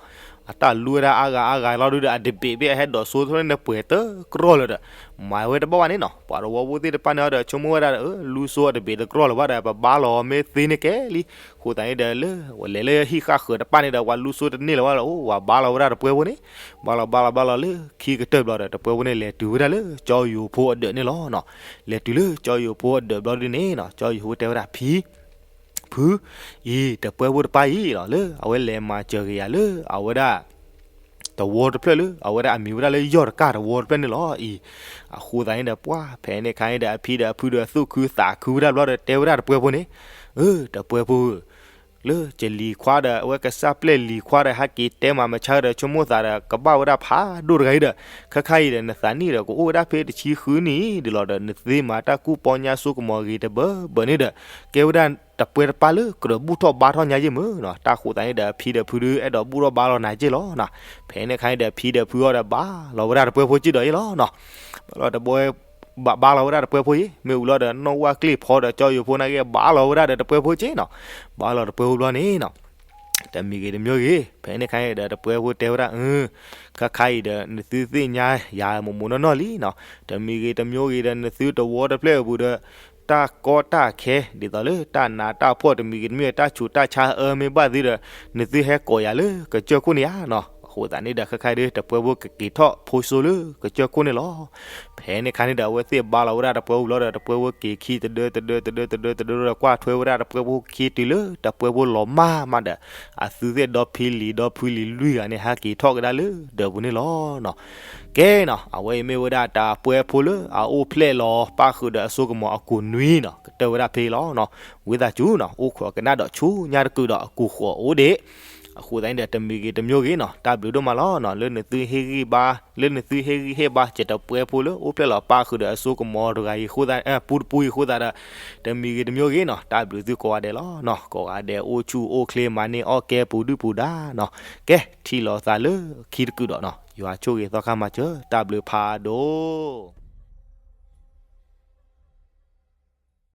အတၢ်လူဝဲဒၣ်အါဂၤအါဂၤလီၤဒုဒီး အတဘ့ၣ်ဘ့ၣ်အဟဲဒိးစိထီၣ်န့ၣ် ပှဲၤတကြၢးလၢၤဒီး မၤဝဲတဘၣ်ဘၣ်န့ၣ်နီၤ ပှၤတဝီဖိသ့ၣ်တဖၣ်န့ၣ်ဒီး ဆိကမိၣ်ဝဲဒၣ်ဒီး လူစိအတဘ့ၣ်တကြၢးလၢၤဘၣ်ဒီး ပဘါလီၤမ့ၢ်သ့န့ၣ်ကဲလံ အဃိသတးန့ၣ်ဒီး လၢဝဲလဲၤလၢဟံၣ်ဃၣ်ဃၢၤတဖၣ်န့ၣ်ဒီး ပှၤလူစိတန့ၢ်လၢၤဘၣ်လီၤ အိၣ် ပှၤဘါလီၤဝဲဒၣ်တပှဲဖိန့ၣ် ဘါလီၤဘါလီၤဘါလီၤလၢခံကတၢၢ်ဘျီဒီး တပှဲဖိန့ၣ် လဲၤတုၤဝဲဒၣ်လၢကၠီယိၤဖိအဒၢးန့ၣ်လီၤနီၤ လဲၤတုၤလၢကၠီယိၤဖိအဒၢးဘျီဒုန့ၣ်နီၤ ကၠီယိၤဖိတဲဝဲဒၣ် ဖံ ဖု အံၤ တပှဲဖိတပၤအံၤလီၤ လၢအဝဲလဲၤမၤစၢၤက့ၤယၤလၢအဝဲဒၣ် တဝီတဖျၢၣ်လၢ အဝဲဒၣ်အမံၤဝဲဒၣ်လၢယီၢ်တကၢ်တဝီတဖျၢၣ်န့ၣ်လီၤအံၤ အဃိသတးန့ၣ်ဒီး ပှၤဖဲန့ၣ်ခါန့ၣ်ဒီး အဖံဒီးအဖုဒီးသူၣ်ခုသးခုဝဲဒၣ်ဘျီဒီး တဲဝဲဒၣ်တပှဲဖိန့ၣ် အၢ တပှဲဖိဧၢ လၢကလံၤခွါဒီး အဝဲကစၢ်ပျဲၢ်လံၤခွါဒီး ဟဲက့ၤတဲမၤမဆါဒီး ဆိကမိၣ်သးဒီး ကဘၣ်ဝဲဒၣ်ဖးဒိၣ်တဂၤအံၤဒီး ခါခါအံၤဒီး နသးနံၣ်ဒီး ကအိၣ်ဝဲဒၣ်ဖဲတဆံဃုနံၣ်ဒ်လီၤဒီး နသ့မၤတၢ်ကူၣ်ပီညါစိကမီၤဂ့ၤတဘၢဘၢန့ၣ်ဒီး ကဲဝဲဒၣ်တပှဲတပၤလၢကြၢးဘူၣ်ထီၣ်ဘါထီၣ်ညါယ့ၢ်မ့ၢ်နီၤ တၢ်ဃိသတးန့ၣ်ဒီး အဖံဒီးဖုဒု အဲၣ်ဒိးဘူၣ်ထီၣ်ဘါလီၤနၤက့ၢ်လီၤနီၤ ဖဲန့ၣ်ခါန့ၣ်ဒီး ဖံဒီးဖုအီၤဒီး ဘါလီၤဝဲဒၣ်တပှဲဖိက့ၢ်ဒီးအံၤလီၤနီၤ ဘါလီၤတပှဲ ဘါလီၤဝဲဒၣ်တပှဲဖိအံၤ မ့ၢ်ဝံၤလီၤဒီး နီၣ်ဝၣ်ကျ့ၣ်ဖီဒီး ကၠီယိၤဖိနာ်က့ ဘါလီၤဝဲဒၣ်ဒီးတပှဲဖိက့ၢ်နီၤ ဘါလီၤတပှဲဖိဘျီန့ၣ်နီၤ တမံၤဂ့ၤတမံၤဂ့ၤ ဖဲန့ၣ်ခါန့ၣ်ဒီး တပှဲဖိတဲဝဲဒၣ် အၢ ခါခါအံၤဒီး နသုသ့ၣ်ညါယၤမိၢ်မိၢ်နီၢ်နီၢ်လံနီၤ တမံၤဂ့ၤတမံၤဂ့ၤဒီး နသုတဝီတဖျၢၣ်အပူၤဒီး တၢ်ကီတၢ်ခဲ ဒ်သိးလၢတၢ်နးတၢ်ဖှီၣ် တမံၤဂ့ၤတမံၤဂ့ၤ တၢ်ဆူးတၢ်ဆါအၢမ့ၢ်ဘၣ်သ့ဒီး နသုဟဲကိးယၤလၢကစၢၢ်ခိၣ်န့ၣ်ဧါနီၤ အဃိသတးန့ၣ်ဒီး ခါခါဒီး တပှဲဖိကက့ၤထီၣ်ဖိစိလၢကစၢၢ်ခိၣ်န့ၣ်လီၤ ဖဲန့ၣ်ခါန့ၣ်ဒီး အဝဲသ့ၣ်ဘါလီၤဝဲဒၣ်တပှဲဖိဘျီဒီး တပှဲဖိက့ၤခံတဒၢတဒၢတဒၢတဒၢတဒၢဒီး ကွၢ်ထွဲဝဲဒၣ်တပှဲဖိခံတုၤလၢ တပှဲဖိလီၤမၢ်မးဒီး အသုသ့ၣ်ဒီဖံလံၤဒီဖုလံၤလွံၢ်ဂၤန့ၣ် ဟဲက့ၤထီၣ်ကဒါလၢဒၢးပူၤန့ၣ်လီၤနီၤ ကဲနီၤ အဝဲအံၤမ့ၢ်ဝဲဒၣ်တၢ်ပှဲဖိလၢအအိၣ်ဖျဲၣ်လီၤ ပၣ်ဃုာ်ဒီးအစိကမီၤအကိၢ်နွံနီၤ ကတၢၢ်ဝဲဒၣ်ဖဲအံၤလီၤနီၤ ဝံသးစူၤနီၤ အိၣ်ခိးကနၣ်ဒီးဆူညါတကုာ်ဒီးအကိၢ်ဃိးအိၣ်ဒံး အဃိသတးန့ၣ်ဒီး တမံၤဂ့ၤတမံၤဂ့ၤနီၤ တၢ်ဘျုးဒိၣ်မးလီၤနီၤ လၢနသုဟ့ၣ်ဂံၢ်ဘါ လၢနသုဟ့ၣ်ဂံၢ်ဟ့ၣ်ဘါ ကတပှဲဖိလၢအိၣ်ဖျဲၣ်လီၤပၣ်ဃုာ်ဒီးအစိကမီၤတဂၤအံၤအဃိသတး ပူတပူအံၤအဃိသတးဒီး တမံၤဂ့ၤတမံၤဂ့ၤနီၤ တၢ်ဘျုးသုကိးဂၤဒဲးလီၤနီၤ ကိးဂၤဒဲးအိၣ်ဆူၣ်အိၣ်ချ့မၤန့ၢ်အီၣ်ကဲပူၤဒုၣ်ပူၤဒါနီၤ ကဲ ထံၣ်လိာ်သးလၢခံတကုာ်ဒီးနီၤ ယွၤဆိၣ်ဂ့ၤသီခါမၤစၢၤ တၢ်ဘျုးဖးဒိၣ်